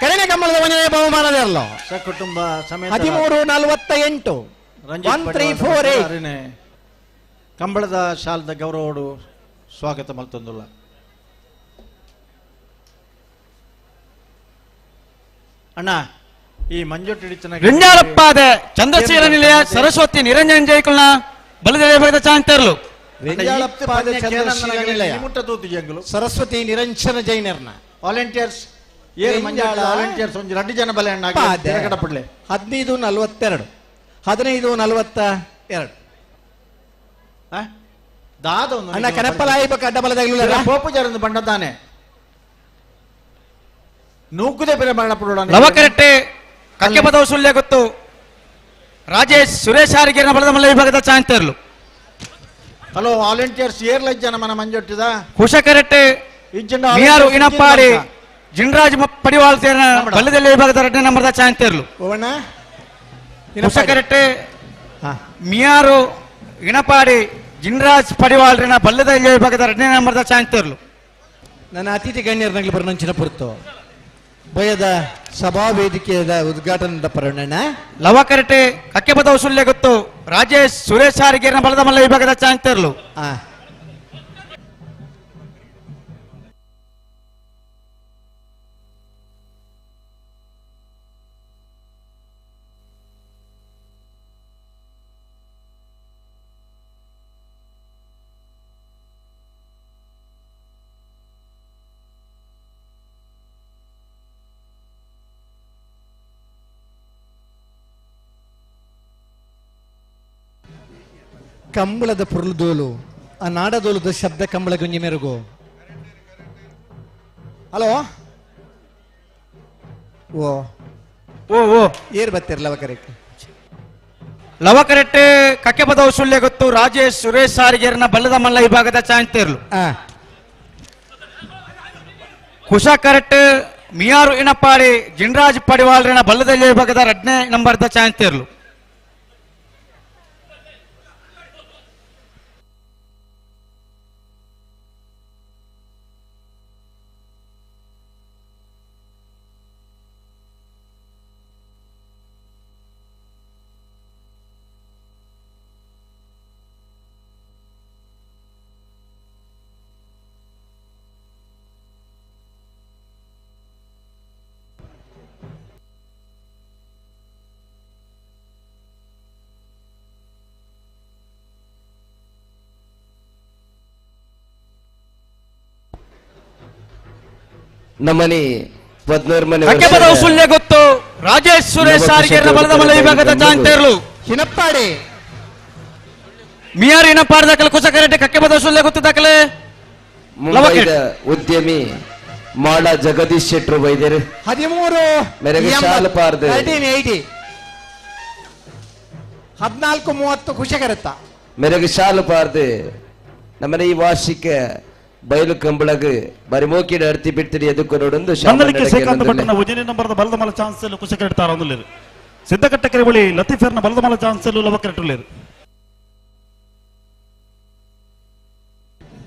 ಕಡಿಮೆ ಕಂಬಳದ ಒಂದನೇ ಬಹುಮಾನದ ಇರಲು
ಸಕುಟುಂಬ ಸಮೇತ
13:48
ರಂಜಿತ್
1 3 4 8
ಕಂಬಳದ ಶಾಲದ ಗೌರವೋಡು ಸ್ವಾಗತ ಮಲ್ತೊಂದುಲ್ಲ. ಅಣ್ಣ ಈ ಮಂಜೊಟ್ಟಿಡಿತನ
ರಿಂಜಾಲಪ್ಪಾದ ಚಂದ್ರಶೀಲ ನಿಲಯ ಸರಸ್ವತಿ ನಿರಂಜನ್ ಜೈಕುಲ್ನ ಬಲದ ವಿಭಾಗದ ಚಾಂತರ್ಲು
ರೆಂಜಾಳಪ್ಪಾದ ಚಂದ್ರಶೀಲ ನಿಲಯ ಸರಸ್ವತಿ ನಿರಂಜನ ಜೈನರ್ನ
ವಾಲಂಟಿಯರ್ಸ್ ಏರು ಮಂಜಾಳ ವಾಲಂಟಿಯರ್ಸ್ ಒಂದು 2 ಜನ ಬಲೆ ಅಣ್ಣ ಕಡಪಡ್ಲೆ
15:42 15:42
ದಾದ ಒಂದು
ಅಣ್ಣ ಕನಪ್ಪಲಾಯಿ ಬಕ್ಕ ಅಡ್ಡ ಬಲದಾಗಲಿಲ್ಲ
ಪೋಪುಜಾರಂದು ಬಂಡದ್ದಾನೆ ನೂಕುದೇ ಬೇರೆ ಮರಣ
ಲವಕರೆಟ್ಟೆ ಕಕ್ಕೆಪದವು ಸುಳ್ಯ ಗೊತ್ತು ರಾಜೇಶ್ ಸುರೇಶ್ ಹಾರಿಗೇರಿನ ಬಲದ ಮಲ್ಲ ವಿಭಾಗದ ಚಾಂತರ್ಲು.
ಹಲೋ ವಾಲಂಟಿಯರ್ಸ್ ಏರ್ಲ ಜನ ಮನ ಮಂಜೊಟ್ಟಿದ
ಕುಶಕರೆಟ್ಟೆ ಮಿಯಾರು ಇನಪ್ಪಾಡಿ ಜಿನ್ರಾಜ್ ಪಡಿವಾಳ್ ಸೇರಿನ ಬಲ್ಲದಲ್ಲಿ ವಿಭಾಗದ 2ನೇ ನಂಬರ್ದ ಚಾಂತರ್ಲು. ಕುಶಕರೆಟ್ಟೆ ಮಿಯಾರು ಇನಪಾಡಿ ಜಿನ್ರಾಜ್ ಪಡಿವಾಳ್ರಿನ ಬಲ್ಲದ ವಿಭಾಗದ 2ನೇ ನಂಬರ್ದ ಚಾಂತರ್ಲು.
ನನ್ನ ಅತಿಥಿ ಗಣ್ಯರನಗ್ಲಿ ಬರನಂಚಿನ ಪುರ್ತು ಭಯದ ಸಭಾ ವೇದಿಕೆಯ ಉದ್ಘಾಟನದ ಪರಣ್ಣ
ಲವಕರೆಟ್ಟೆ ಕಕ್ಕೆಪದವು ಸುಳ್ಯ ಗೊತ್ತು ರಾಜೇಶ್ ಸುರೇಶ್ ಹಾರಿಗೇರಿನ ಬಲದ ಮಲ್ಲ ವಿಭಾಗದ ಚಾಂತರ್ಲು.
ಕಂಬಳದ ಪುರುಳುದೋಲು ಆ ನಾಡದೋಲುದ ಶಬ್ದ ಕಂಬಳ ಗುಂಜಿ ಮೆರುಗು. ಹಲೋ ಓ
ಓ ಓ
ಏರ್ ಬತ್ತೀರ ಲವಕರೆಟ್ಟೆ
ಲವಕರೆಟ್ಟೆ ಕಕ್ಕೆಪದವು ಸುಳ್ಯ ಗೊತ್ತು ರಾಜೇಶ್ ಸುರೇಶ್ ಸಾರಿಗೇರಿನ ಬಲ್ಲದ ಮಲ್ಲ ವಿಭಾಗದ ಚಾಂತೇರ್ಲು. ಕುಶ ಕರೆಟ್ ಮಿಯಾರು ಇನಪ್ಪಾಡಿ ಜಿನ್ರಾಜ್ ಪಡಿವಾಳ್ರಿನ ಬಲ್ಲದ ವಿಭಾಗದ 2ನೇ ನಂಬರ್ದ ಚಾಂತೇರ್ಲು.
ನಮ್ಮನಿ ಪದ್ನೂರು ಮನೆ
ಸುಳ್ಯ ಗೊತ್ತು ರಾಜೇಶ್ ಸುರೇಶ್ ಸಾರಿಗೇರಿನ ಬಲದ ಮಲ್ಲ ವಿಭಾಗದ ಚಾಂತೇರ್ಲು.
ಹಿನಪ್ಪಾಡಿ
ಮಿಯಾರು ಇನಪ್ಪಾಡಿ ದಾಖಲೆ ಕುಶಕರೆಡ್ಡಿ ಕಕ್ಕೆಪದವು ಸುಳ್ಯ ಗೊತ್ತು ದಾಖಲೆ
ಮುಂಬೈದ ಉದ್ಯಮಿ ಮಾಡ ಜಗದೀಶ್ ಶೆಟ್ರು ಬೈದೇರು
13
ಮೇರೆಗೆ ಶಾಲು ಪಾರ್ದೆ
1380 14:30 ಕುಶಕರೆತ್ತ
ಮೇರೆಗೆ ಶಾಲು ಪಾರ್ದೆ ನಮ್ಮನೆ ಈ ವಾರ್ಷಿಕ ಬಯಲು ಕಂಬಳಗ ಬಾರಿ ಮೋಕಿಡ ಅರ್ತಿ ಬಿಡ್ತಿರಿ ಎದಕ್ಕೂ ನೋಡೊಂದು
ನಂದಲಿಕ್ಕೆ ಶ್ರೀಕಾಂತ ಭಟ್ಟನ ಉಜಿನಿ ನಂಬರ್ದ ಬಲದ ಮಲ ಚಾನ್ಸ್ ಕುಶಕರೆಟ್ ತಾರೊಂದುಲ್ಲೇರು. ಸಿದ್ದಕಟ್ಟೆ ಕೆರೆಬಳಿ ಲತೀಫೆರ್ನ ಬಲದ ಮಲ ಚಾನ್ಸ್ ಲವಕರೆಟ್ಟುಲ್ಲೇರು.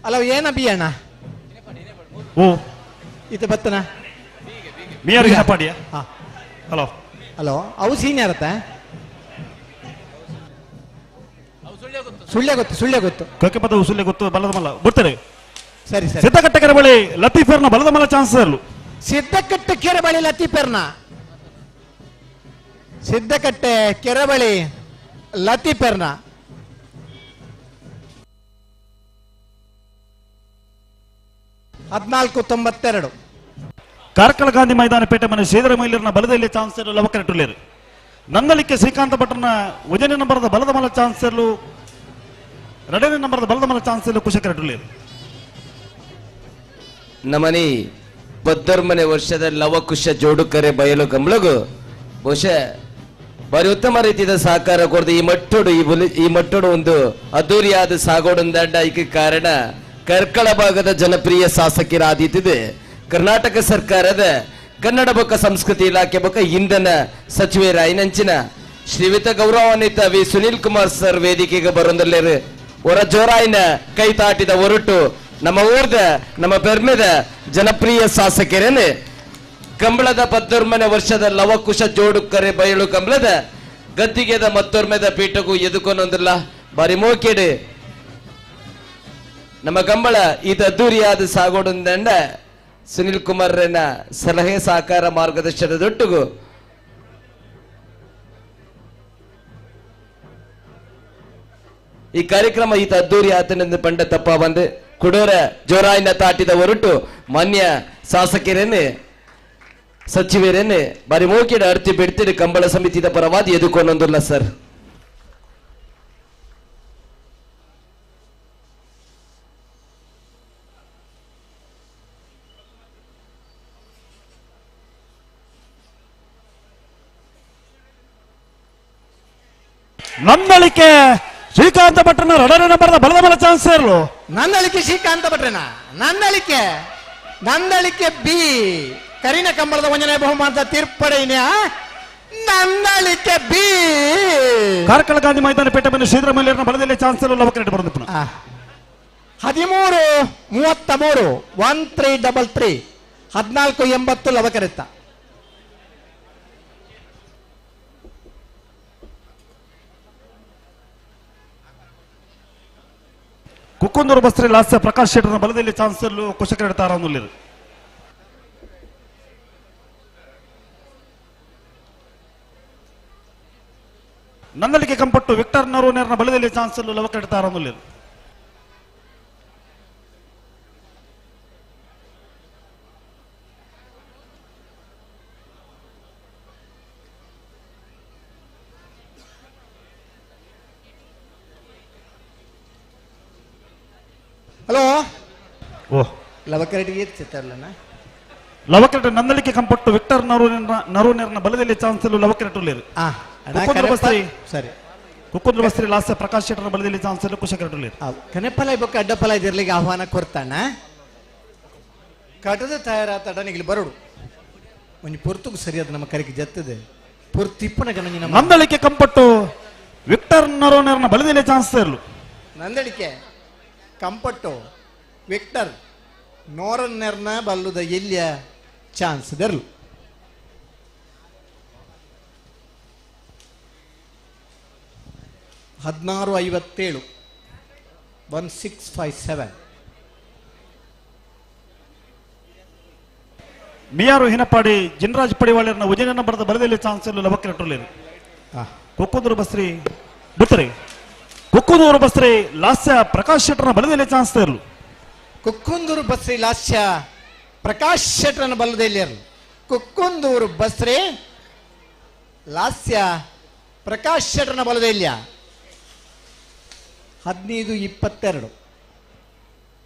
ಅಲ್ಲ ಏನ ಬಿ ಅಣ್ಣ
ಓ
ಇದು ಬತ್ತನ
ಮಿಯಾರು ಇನಪಾಡಿಯ ಹಲೋ
ಹಲೋ ಅವು ಸೀನಿಯರ್ ಅತ್ತ ಸುಳ್ಯ ಗೊತ್ತು ಸುಳ್ಯ ಗೊತ್ತು
ಕಕ್ಕೆಪದವು ಸುಳ್ಯ ಗೊತ್ತು ಬಲದ ಮಲ್ಲ ಬರ್ತಾರೆ.
ಸರಿ ಸರಿ
ಸಿದ್ದಕಟ್ಟೆ ಕೆರೆ ಬಳಿ ಲತೀಫೆರ್ನ ಬಲದ ಮಲ ಚಾನ್ಸ್
ಸಿದ್ದಕಟ್ಟೆ ಕೆರೆ ಬಳಿ ಲತೀಫೆರ್ನ ಸಿದ್ದಕಟ್ಟೆ ಕೆರೆ ಬಳಿ ಲತೀಫೆರ್ನ 14:92
ಕಾರ್ಕಳ ಗಾಂಧಿ ಮೈದಾನ ಪೇಟೆ ಮನೆ ಶ್ರೀಧರ ಮೈಲರ್ನ ಬಲದಲ್ಲಿ ಚಾನ್ಸ್ ಲವಕರೆಟ್ಟುಲ್ಲೇರು. ನಂದಲಿಕ್ಕೆ ಶ್ರೀಕಾಂತ ಭಟ್ಟನ ಉಜನೆ ನಂಬರದ ಬಲದ ಮಲ ಚಾನ್ಸ್ 2ನೇ ನಂಬರದ ಬಲದ ಮಲ ಚಾನ್ಸ್ ಕುಶಕರೆಟ್ಟುಲ್ಲೇರು.
ನಮನಿ 13ನೇ ವರ್ಷದ ಲವಕುಶ ಜೋಡುಕರೆ ಬಯಲು ಕಂಬಳಗು ಬಹುಶಃ ಬಾರಿ ಉತ್ತಮ ರೀತಿಯ ಸಹಕಾರ ಕೊಡ್ದು ಈ ಮಟ್ಟೋಡು ಈ ಮಟ್ಟೋಡು ಒಂದು ಅದ್ದೂರಿಯಾದ ಸಾಗೋಡೊಂದಂಡ ಐಕೆ ಕಾರಣ ಕಾರ್ಕಳ ಭಾಗದ ಜನಪ್ರಿಯ ಶಾಸಕರಾದೀತಿದೆ ಕರ್ನಾಟಕ ಸರ್ಕಾರದ ಕನ್ನಡ ಬೊಕ್ಕ ಸಂಸ್ಕೃತಿ ಇಲಾಖೆ ಬೊಕ್ಕ ಇಂಧನ ಸಚಿವರಾಯಿನಂಚಿನ ಶ್ರೀಯುತ ಗೌರವಾನ್ವಿತ ವಿ ಸುನೀಲ್ ಕುಮಾರ್ ಸರ್ ವೇದಿಕೆಗೆ ಬರೊಂದಲ್ಲೇರು ಹೊರ ಜೋರಾಯಿನ ಕೈ ತಾಟಿದ ಹೊರಟು ನಮ್ಮ ಊರ್ದ ನಮ್ಮ ಪೆರ್ಮೆದ ಜನಪ್ರಿಯ ಶಾಸಕರೇನೆ ಕಂಬಳದ ಪತ್ತೊರ್ಮನೆ ವರ್ಷದ ಲವಕುಶ ಜೋಡುಕರೆ ಬಯಲು ಕಂಬಳದ ಗದ್ದಿಗೆದ ಮತ್ತೊರ್ಮೆದ ಪೀಠಗೂ ಎದುಕೊನೊಂದಿಲ್ಲ ಬಾರಿ ಮೋಕೆಡು ನಮ್ಮ ಕಂಬಳ ಈತ ಅದ್ದೂರಿಯಾದ ಸಾಗೋಡೊಂದಂಡ ಸುನಿಲ್ ಕುಮಾರ್ರನ ಸಲಹೆ ಸಹಕಾರ ಮಾರ್ಗದರ್ಶನದೊಟ್ಟಿಗೂ ಈ ಕಾರ್ಯಕ್ರಮ ಈತ ಅದ್ದೂರಿ ಆತನೆಂದು ಪಂಡ ತಪ್ಪ ಬಂದು ಕುಡೋರ ಜೋರಾಯಿನ ತಾಟಿದ ಹೊರಟು ಮಾನ್ಯ ಶಾಸಕರೇನೆ ಸಚಿವರೇನೆ ಬಾರಿ ಮೋಕಿಡ ಅರ್ತಿ ಬಿಡ್ತಿಡಿ ಕಂಬಳ ಸಮಿತಿದ ಪರವಾದಿ ಎದುಕೊಂಡೊಂದಿಲ್ಲ ಸರ್.
ನಂದಳಿಕೆ ಶ್ರೀಕಾಂತ ಭಟ್ರನ ರಡನೆ ನಂಬರ್ದ ಬಲದ ಮೇಲೆ ಚಾನ್ಸ್ ಇರಲು
ನಂದಳಿಕೆ ಶ್ರೀಕಾಂತ ಭಟ್ರನ ನಂದಳಿಕೆ ನಂದಳಿಕೆ ಬಿ ಕರಿನ ಕಂಬಳದ ಒಂಜನೆ ಬಹುಮಾನದ ತೀರ್ಪಡೆಯ ನಂದಳಿಕೆ ಬಿ
ಕಾರ್ಕಳ ಗಾಂಧಿ ಮೈದಾನ ಪೇಟೆ ಮೇಲೆ ಶ್ರೀಧರ ಬಲದಲ್ಲಿ ಚಾನ್ಸ್ ಇರಲು ಲವಕರೆಡ್ಡಿ ಬರೋದು ಪುನಃ
13:33 1333 14:80 ಲವಕರೆತ್ತ.
ಕುಕ್ಕುಂದೂರು ಬಸ್ರಿ ಲಾಸ್ಯ ಪ್ರಕಾಶ್ ಶೆಟ್ಟರ್ನ ಬಲದಲ್ಲಿ ಚಾನ್ಸ್ ಇರಲು ಕುಶಕರೆಡ್ಡಿ ತಾರೊಂದುಲ್ಲಿರು. ನಂದಳಿಕೆ ಕಂಪಟ್ಟು ವಿಕ್ಟರ್ ನರೋನೇರ್ನ ಬಲದಲ್ಲಿ ಚಾನ್ಸ್ ಇರಲು ಲವಕರೆಡ್ಡಿ ತಾರೊಂದುಲ್ಲಿರು.
ಹಲೋ
ಓ
ಲವಕರೆಡ್ಡಿ ಚಿತ್ತರ್ಲನ
ಲವಕರೆಡ್ಡಿ ನಂದಳಿಕೆ ಕಂಪಟ್ಟು ವಿಕ್ಟರ್ ನರೋನೇರ್ನ ಬಲದಲ್ಲಿ ಚಾನ್ಸ್ ಇರಲು ಲವಕರೆಡ್ಡಿ ಉಳ್ಳೇರು. ಕುಕ್ಕುಂದೂರು ಬಸ್ರಿ
ಸರಿ
ಕುಕ್ಕುಂದೂರು ಬಸ್ರಿ ಲಾಸ್ಯ ಪ್ರಕಾಶ್ ಶೆಟ್ಟರ್ನ ಬಲದಲ್ಲಿ ಚಾನ್ಸ್ ಇರಲು ಕುಶಕರೆಡ್ಡಿ ಉಳ್ಳೇರು.
ಕನೆಪಲ ಬೊಕ್ಕ ಅಡ್ಡಪಲ ಇದಿರ್ಲಿಕ್ಕೆ ಆಹ್ವಾನ ಕೊಡ್ತಾನ ಕಟದ ತಯಾರಾತಡ ಇಲ್ಲಿ ಬರೋಡು ಒಂಜಿ ಪೊರ್ತುಗು ಸರಿಯಾದ ನಮ್ಮ ಕರೆಗೆ ಜತ್ತದೆ ಪೊರ್ತಿಪ್ಪನ ಗಣಂಜಿ ನಮ್ಮ
ನಂದಳಿಕೆ ಕಂಪಟ್ಟು ವಿಕ್ಟರ್ ನರೋನೇರ್ನ ಬಲದಲ್ಲಿ ಚಾನ್ಸ್ ಇರಲು
ನಂದಳಿಕೆ ಕಂಪಟ್ಟು ವಿಕ್ಟರ್ ನೋರನ್ನೆರ್ನ ಬಲ್ಲುದ ಎಲ್ಲಿಯ ಚಾನ್ಸ್ ದೆರ್ಲು. 16:57 16:57.
ಮಿಯಾರು ಹಿನಪಾಡಿ ಜಿನ್ರಾಜ್ ಪಡಿವಾಳರ್ನ ಉಜಯನ ಬರೆದ ಬಲದಲ್ಲಿ ಚಾನ್ಸ್ ಇರಲು ಲವಕರೆಡ್ಡಿ ಉಳ್ಳೇರು. ಕುಕ್ಕುಂದೂರು ಬಸ್ರಿ ಬಿತ್ತರಿ ಕುಕ್ಕುಂದೂರು ಬಸ್ರಿ ಲಾಸ್ಯ ಪ್ರಕಾಶ್ ಶೆಟ್ಟರ್ನ ಬಲದಲ್ಲಿ ಚಾನ್ಸ್ ಇರಲು.
ಕುಕ್ಕುಂದೂರು ಬಸ್ರಿ ಲಾಸ್ಯ ಪ್ರಕಾಶ್ ಶೆಟ್ಟರ್ನ ಬಲದಲ್ಲಿ ಇರಲು. ಕುಕ್ಕುಂದೂರು ಬಸ್ರಿ ಲಾಸ್ಯ ಪ್ರಕಾಶ್ ಶೆಟ್ಟರ್ನ ಬಲದಲ್ಲಿ 15:22.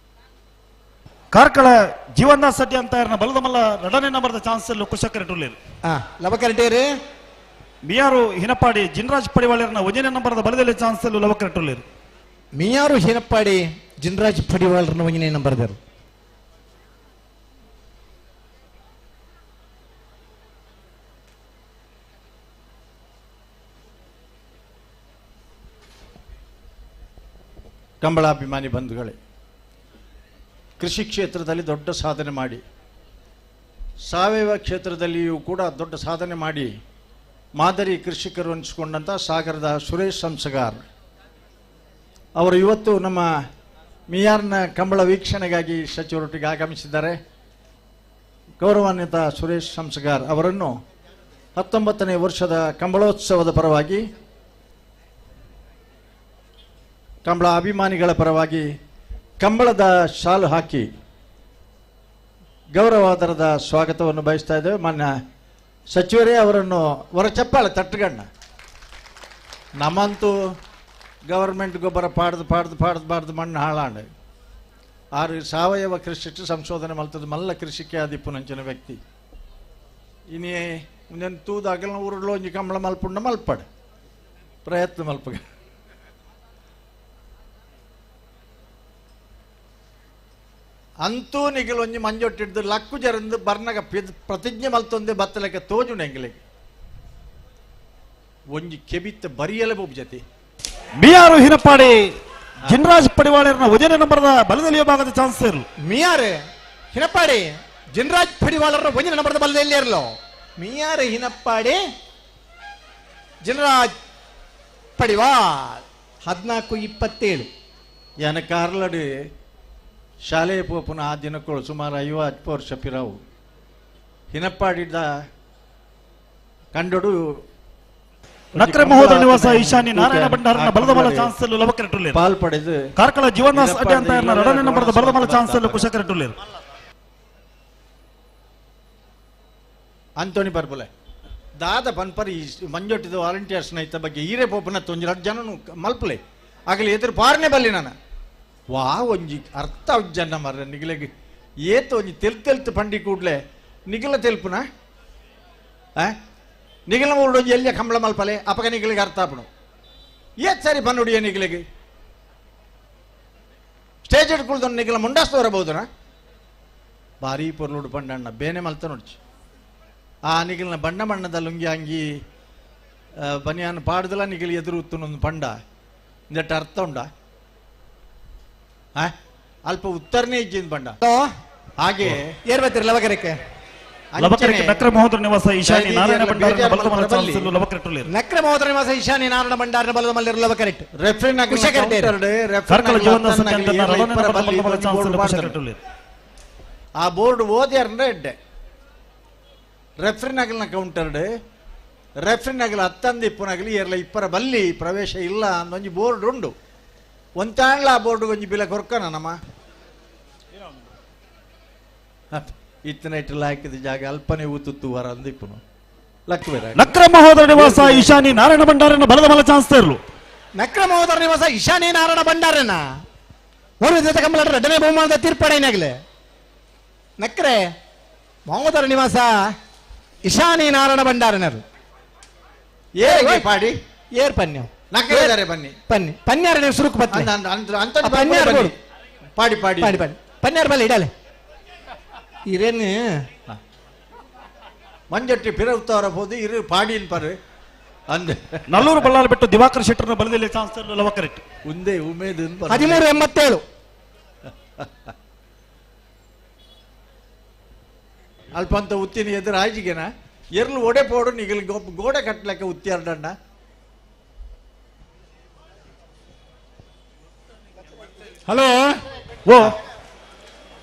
ಕಾರ್ಕಳ ಜೀವನದಾಸ್ ಸಡ್ಡಿ ಅಂತ ಬಲದ ಮಲ್ಲ ರಡನೆ ನಂಬರ್ದ ಚಾನ್ಸ್ ಇರಲು ಕುಶಕರೆಡ್ಡಿ ಉಳ್ಳೇರು.
ಲವಕರೆಡ್ಡಿ
ಮಿಯಾರು ಹಿನಪಾಡಿ ಜಿನ್ರಾಜ್ ಪಡಿವಾಳರ್ನ ಒಂದನೇ ನಂಬರ್ದ ಬಲದಲ್ಲಿ ಚಾನ್ಸ್ ಇರಲು ಲವಕರೆಡ್ಡಿ ಉಳ್ಳೇರು.
ಮಿಯಾರು ಹಿನಪಾಡಿ ಜಿನ್ರಾಜ್ ಪಡಿವಾಳರ್ನ ಒಂದನೇ ನಂಬರ್ದರು.
ಕಂಬಳಾಭಿಮಾನಿ ಬಂಧುಗಳೇ, ಕೃಷಿ ಕ್ಷೇತ್ರದಲ್ಲಿ ದೊಡ್ಡ ಸಾಧನೆ ಮಾಡಿ, ಸಾವಯವ ಕ್ಷೇತ್ರದಲ್ಲಿಯೂ ಕೂಡ ದೊಡ್ಡ ಸಾಧನೆ ಮಾಡಿ ಮಾದರಿ ಕೃಷಿಕರು ಅನಿಸಿಕೊಂಡಂಥ ಸಾಗರದ ಸುರೇಶ್ ಸಂಸಗಾರ್ ಅವರು ಇವತ್ತು ನಮ್ಮ ಮಿಯಾರ್ನ ಕಂಬಳ ವೀಕ್ಷಣೆಗಾಗಿ ಸಚಿವರೊಟ್ಟಿಗೆ ಆಗಮಿಸಿದ್ದಾರೆ. ಗೌರವಾನ್ವಿತ ಸುರೇಶ್ ಸಂಸಗಾರ್ ಅವರನ್ನು 19ನೇ ವರ್ಷದ ಕಂಬಳೋತ್ಸವದ ಪರವಾಗಿ, ಕಂಬಳ ಅಭಿಮಾನಿಗಳ ಪರವಾಗಿ ಕಂಬಳದ ಶಾಲು ಹಾಕಿ ಗೌರವಾದರದ ಸ್ವಾಗತವನ್ನು ಬಯಸ್ತಾ ಇದ್ದೇವೆ. ಮಾನ್ಯ ಸಚಿವರೇ ಅವರನ್ನು ಹೊರ ಚಪ್ಪಾಳೆ ತಟ್ಟುಗಣ್ಣ. ನಮ್ಮಂತೂ ಗವರ್ಮೆಂಟ್ ಗೊಬ್ಬರ ಪಾಡ್ದು ಪಾಡ್ದು ಪಾಡ್ದು ಪಾಡ್ದು ಮಣ್ಣು ಹಾಳಾಂಡ ಆರು ಸಾವಯವ ಕೃಷಿ ಸಂಶೋಧನೆ ಮಲ್ತದ ಮಲ್ಲ ಕೃಷಿಕೆ ಆದಿಪ್ಪುನಂಚಿನ ವ್ಯಕ್ತಿ. ಇನಿ ಒಂದೊಂದು ತೂದಾಗಲ ಊರುಳು ಒಂಜಿ ಕಂಬಳ ಮಲ್ಪುಂಡ ಮಲ್ಪಡು ಪ್ರಯತ್ನ ಮಲ್ಪಗ. ಅಂತೂ ನಿಗಲ್ ಒಂಜಿ ಮಂಜೊಟ್ಟಿಡ್ದು ಲಕ್ಕು ಜರಂದು ಬರ್ನಗ ಪ್ರತಿಜ್ಞೆ ಮಲ್ತೊಂದೆ ಬತ್ತಲಕ್ಕೆ ತೋಜುಂಡು ಎಂಗ್ಲೆಗ್ ಒಂಜಿ ಕೆಬಿತ್ತ ಬರಿಯಲೆ ಬೋಬು ಜತಿ.
ಮಿಯಾರು ಹಿನಪಾಡಿ ಜಿನ್ರಾಜ್ ಪಡಿವಾಳರ್ನ ಒಂಜನೇ ನಂಬರ್ದ ಬಲದಲ್ಲಿ ಭಾಗದ ಚಾನ್ಸ್ ಇರಲು.
ಮಿಯಾರು ಹಿನಪಾಡಿ ಜಿನ್ರಾಜ್ ಪಡಿವಾಳರ್ನ ಒಂಜನೇ ನಂಬರ್ದ ಬಲದಲ್ಲಿ ಇರಲು. ಮಿಯಾರು ಹಿನಪಾಡಿ ಜಿನ್ರಾಜ್ ಪಡಿವಾಳ್ 14-27.
ಯಾನ ಕಾರ್ಲಡಿ ಶಾಲೆಯ ಪೋಪುನ ಆ ದಿನಕ್ಕಳು ಸುಮಾರು 50 ವರ್ಷ ಪಿರಾವು ಹಿನಪ್ಪಾಡಿದ ಕಂಡಡು.
ನಕ್ರೆ ಮಹೋದರ ನಿವಾಸ ಈಶಾನಿ ನಾರಾಯಣ ಭಂಡಾರನ ಬಲದ ಮಲ ಚಾನ್ಸ್ ಲವಕರೆಟ್ಟುಲ್ಲೇರು.
ಪಾಲ್ ಪಡೆದು
ಕಾರ್ಕಳ ಜೀವನಾಸ್ ಅಡ್ಡೆ ಅಂತ ಎರಡನೇ ನಂಬರ್ದ ಬಲದ ಮಲ ಚಾನ್ಸ್ ಕುಶಕರೆಟ್ಟುಲ್ಲೇರು.
ಅಂತೋನಿ ಪರ್ಪುಲೆ ದಾದ ಪನ್ಪರ್ ಈ ಮಂಜೊಟ್ಟಿದ ವಾಲಂಟಿಯರ್ಸ್ನ ಇತ್ತ ಬಗ್ಗೆ ಈರೇ ಪೋಪುನ ತೊಂಜಿ ರಡ್ಡು ಜನನು ಮಲ್ಪಲೆ ಆಗಲಿ ಎದುರು ಪಾರನೆ ಬಲ್ಲಿ ನಾನು ವಾ ಒಂಜಿ ಅರ್ಥ ಜನ ಮರ್ರೆ ನಿಗಲೆಗ್ ಏತ ಒಂಜಿ ತೆಲ್ ತೆಲ್ತು ಪಂಡಿ ಕೂಡ್ಲೆ ನಿಗಲ ತೆಲ್ಪುನ ನಿಗಲ ಊರು ಒಂಜಿ ಎಲ್ಲಿಯ ಕಂಬಳ ಮಲ್ಪಲೆ ಅಪಗ ನಿಗಲಿಗೆ ಅರ್ಥ ಆಪುಣು ಏತ್ ಸರಿ ಬನ್ನುಡಿಯ ನಿಗಲಿಗೆ ಸ್ಟೇಜ್ ಹಿಡ್ಕೊಳ್ದು ನಿಗಲ ಮುಂಡಾಸ್ತು ಬರಬಹುದನ ಭಾರಿ ಪೊರ್ಲುಡು ಪಂಡಣ್ಣ ಬೇನೆ ಮಲ್ತ ನೋಡ್ಚಿ ಆ ನಿಗಲಿನ ಬಣ್ಣ ಬಣ್ಣದ ಲುಂಗಿ ಅಂಗಿ ಬನಿಯಾನ ಪಾಡ್ದಲ ನಿಗಲಿ ಎದುರು ಉತ್ತುನೊಂದು ಪಂಡ ಇಂದಟ್ಟ ಅರ್ಥ ಉಂಡ ಅಲ್ಪ ಉತ್ತರನೇ ಇಜ್ಜಿಂದ ಬಂಡ ಹಾಗೆ
ಲವಕರಕ್ಕೆ
ನಕ್ರೆ ಮಹೋದರ ನಿವಾಸ ಈಶಾನಿ ನಾರಾಯಣ ಭಂಡಾರನ ಬಲದ ಮಲ ಚಾನ್ಸ್ ಲವಕರೆಟ್ಟುಲ್ಲೇರು.
ನಕ್ರೆ ಮಹೋದರ ನಿವಾಸ ಈಶಾನಿ ನಾರಾಯಣ ಭಂಡಾರನ ಬಲದ ಮಲ್ಲ ಲವಕರೆಟ್ಟು
ಕಾರ್ಕಳ ಜೀವನ ಬಲದ ಮಲ ಚಾನ್ಸ್ ಕುಶಕರೆಟ್ಟುಲ್ಲೇರು.
ಆ ಬೋರ್ಡ್ ಓದ್ಯಾರಂದ್ರೆ ಎಡ್ಡೆ ರೆಫ್ರಿನಗಲ್ನ ಕೌಂಟರ್ಡ್ ರೆಫ್ರಿನಗಲ ಹತ್ತಂದು ಇಪ್ಪನಗಲಿ ಎರಲ ಇಪ್ಪರ ಬಲ್ಲಿ ಪ್ರವೇಶ ಇಲ್ಲ ಅಂದೊಂಜಿ ಬೋರ್ಡ್ ಉಂಡು ಒಂತಾಂಡ್ಲ ಆ ಬೋರ್ಡ್ ಒಂಜಿ ಬಿಲ ಕೊರ್ಕನ ನಮ್ಮ ಇತ್ತನ ಇಟ್ಟಲ್ಲ ಹಾಕಿದ ಜಾಗ ಅಲ್ಪನೆ ಊತುತ್ತು ವರ ಅಂದಿಪ್ಪನು ಲಕ್ವೇರ.
ನಕ್ರ ಮಹೋದರ ನಿವಾಸ ಈಶಾನಿ ನಾರಾಯಣ ಭಂಡಾರನ ಬಲದ ಮಲ ಚಾನ್ಸ್ ಇರಲು.
ನಕ್ರ ಮಹೋದರ ನಿವಾಸ ಈಶಾನಿ ನಾರಾಯಣ ಭಂಡಾರನ ಒಂದು ಜೊತೆ ಕಂಬಳ ಎರಡನೇ ಬಹುಮಾನದ ತೀರ್ಪಡೆನಾಗಲೇ ನಕ್ರೆ ಮಹೋದರ ನಿವಾಸ ಈಶಾನಿ ನಾರಾಯಣ ಭಂಡಾರನರು
ಏ ಪಾಡಿ
ಏರ್ ಪನ್ಯ
ನಕ್ರೆ ಬನ್ನಿ
ಪನ್ನಿ ಪನ್ಯಾರ ನೀವು ಸುರುಕು ಬತ್ತಿ ಪನ್ಯಾರ
ಪಾಡಿ ಪಾಡಿ
ಪಾಡಿ ಪಾಡಿ ಪನ್ಯಾರ ಬಲ್ಲಿ ಇಡಲೆ ಇರೇನು
ಮಂಜಟ್ಟಿ ಪಿರವ್ತಾರ ಹೋದು ಇರು ಪಾಡಿನ್ ಪರ್ ಅಂದೆ
ನಲ್ಲೂರು ಬಳ್ಳಾರಿ ಬಿಟ್ಟು ದಿವಾಕರ್ ಶೆಟ್ಟರ್ನ ಬಲದಲ್ಲಿ ಚಾನ್ಸ್ ಲವಕರೆಟ್ಟು
ಉಂದೆ ಉಮೇದ್
13-87.
ಅಲ್ಪ ಅಂತ ಉತ್ತಿನ ಎದುರು ಆಯ್ಜಿಗೆನ ಎರ್ಲು ಒಡೆ ಪೋಡು ನಿಗಲ್ ಗೋಡೆ ಕಟ್ಟಲೆಕ್ಕ ಉತ್ತಿಯಾರ್ಡಣ್ಣ.
ಹಲೋ ಓ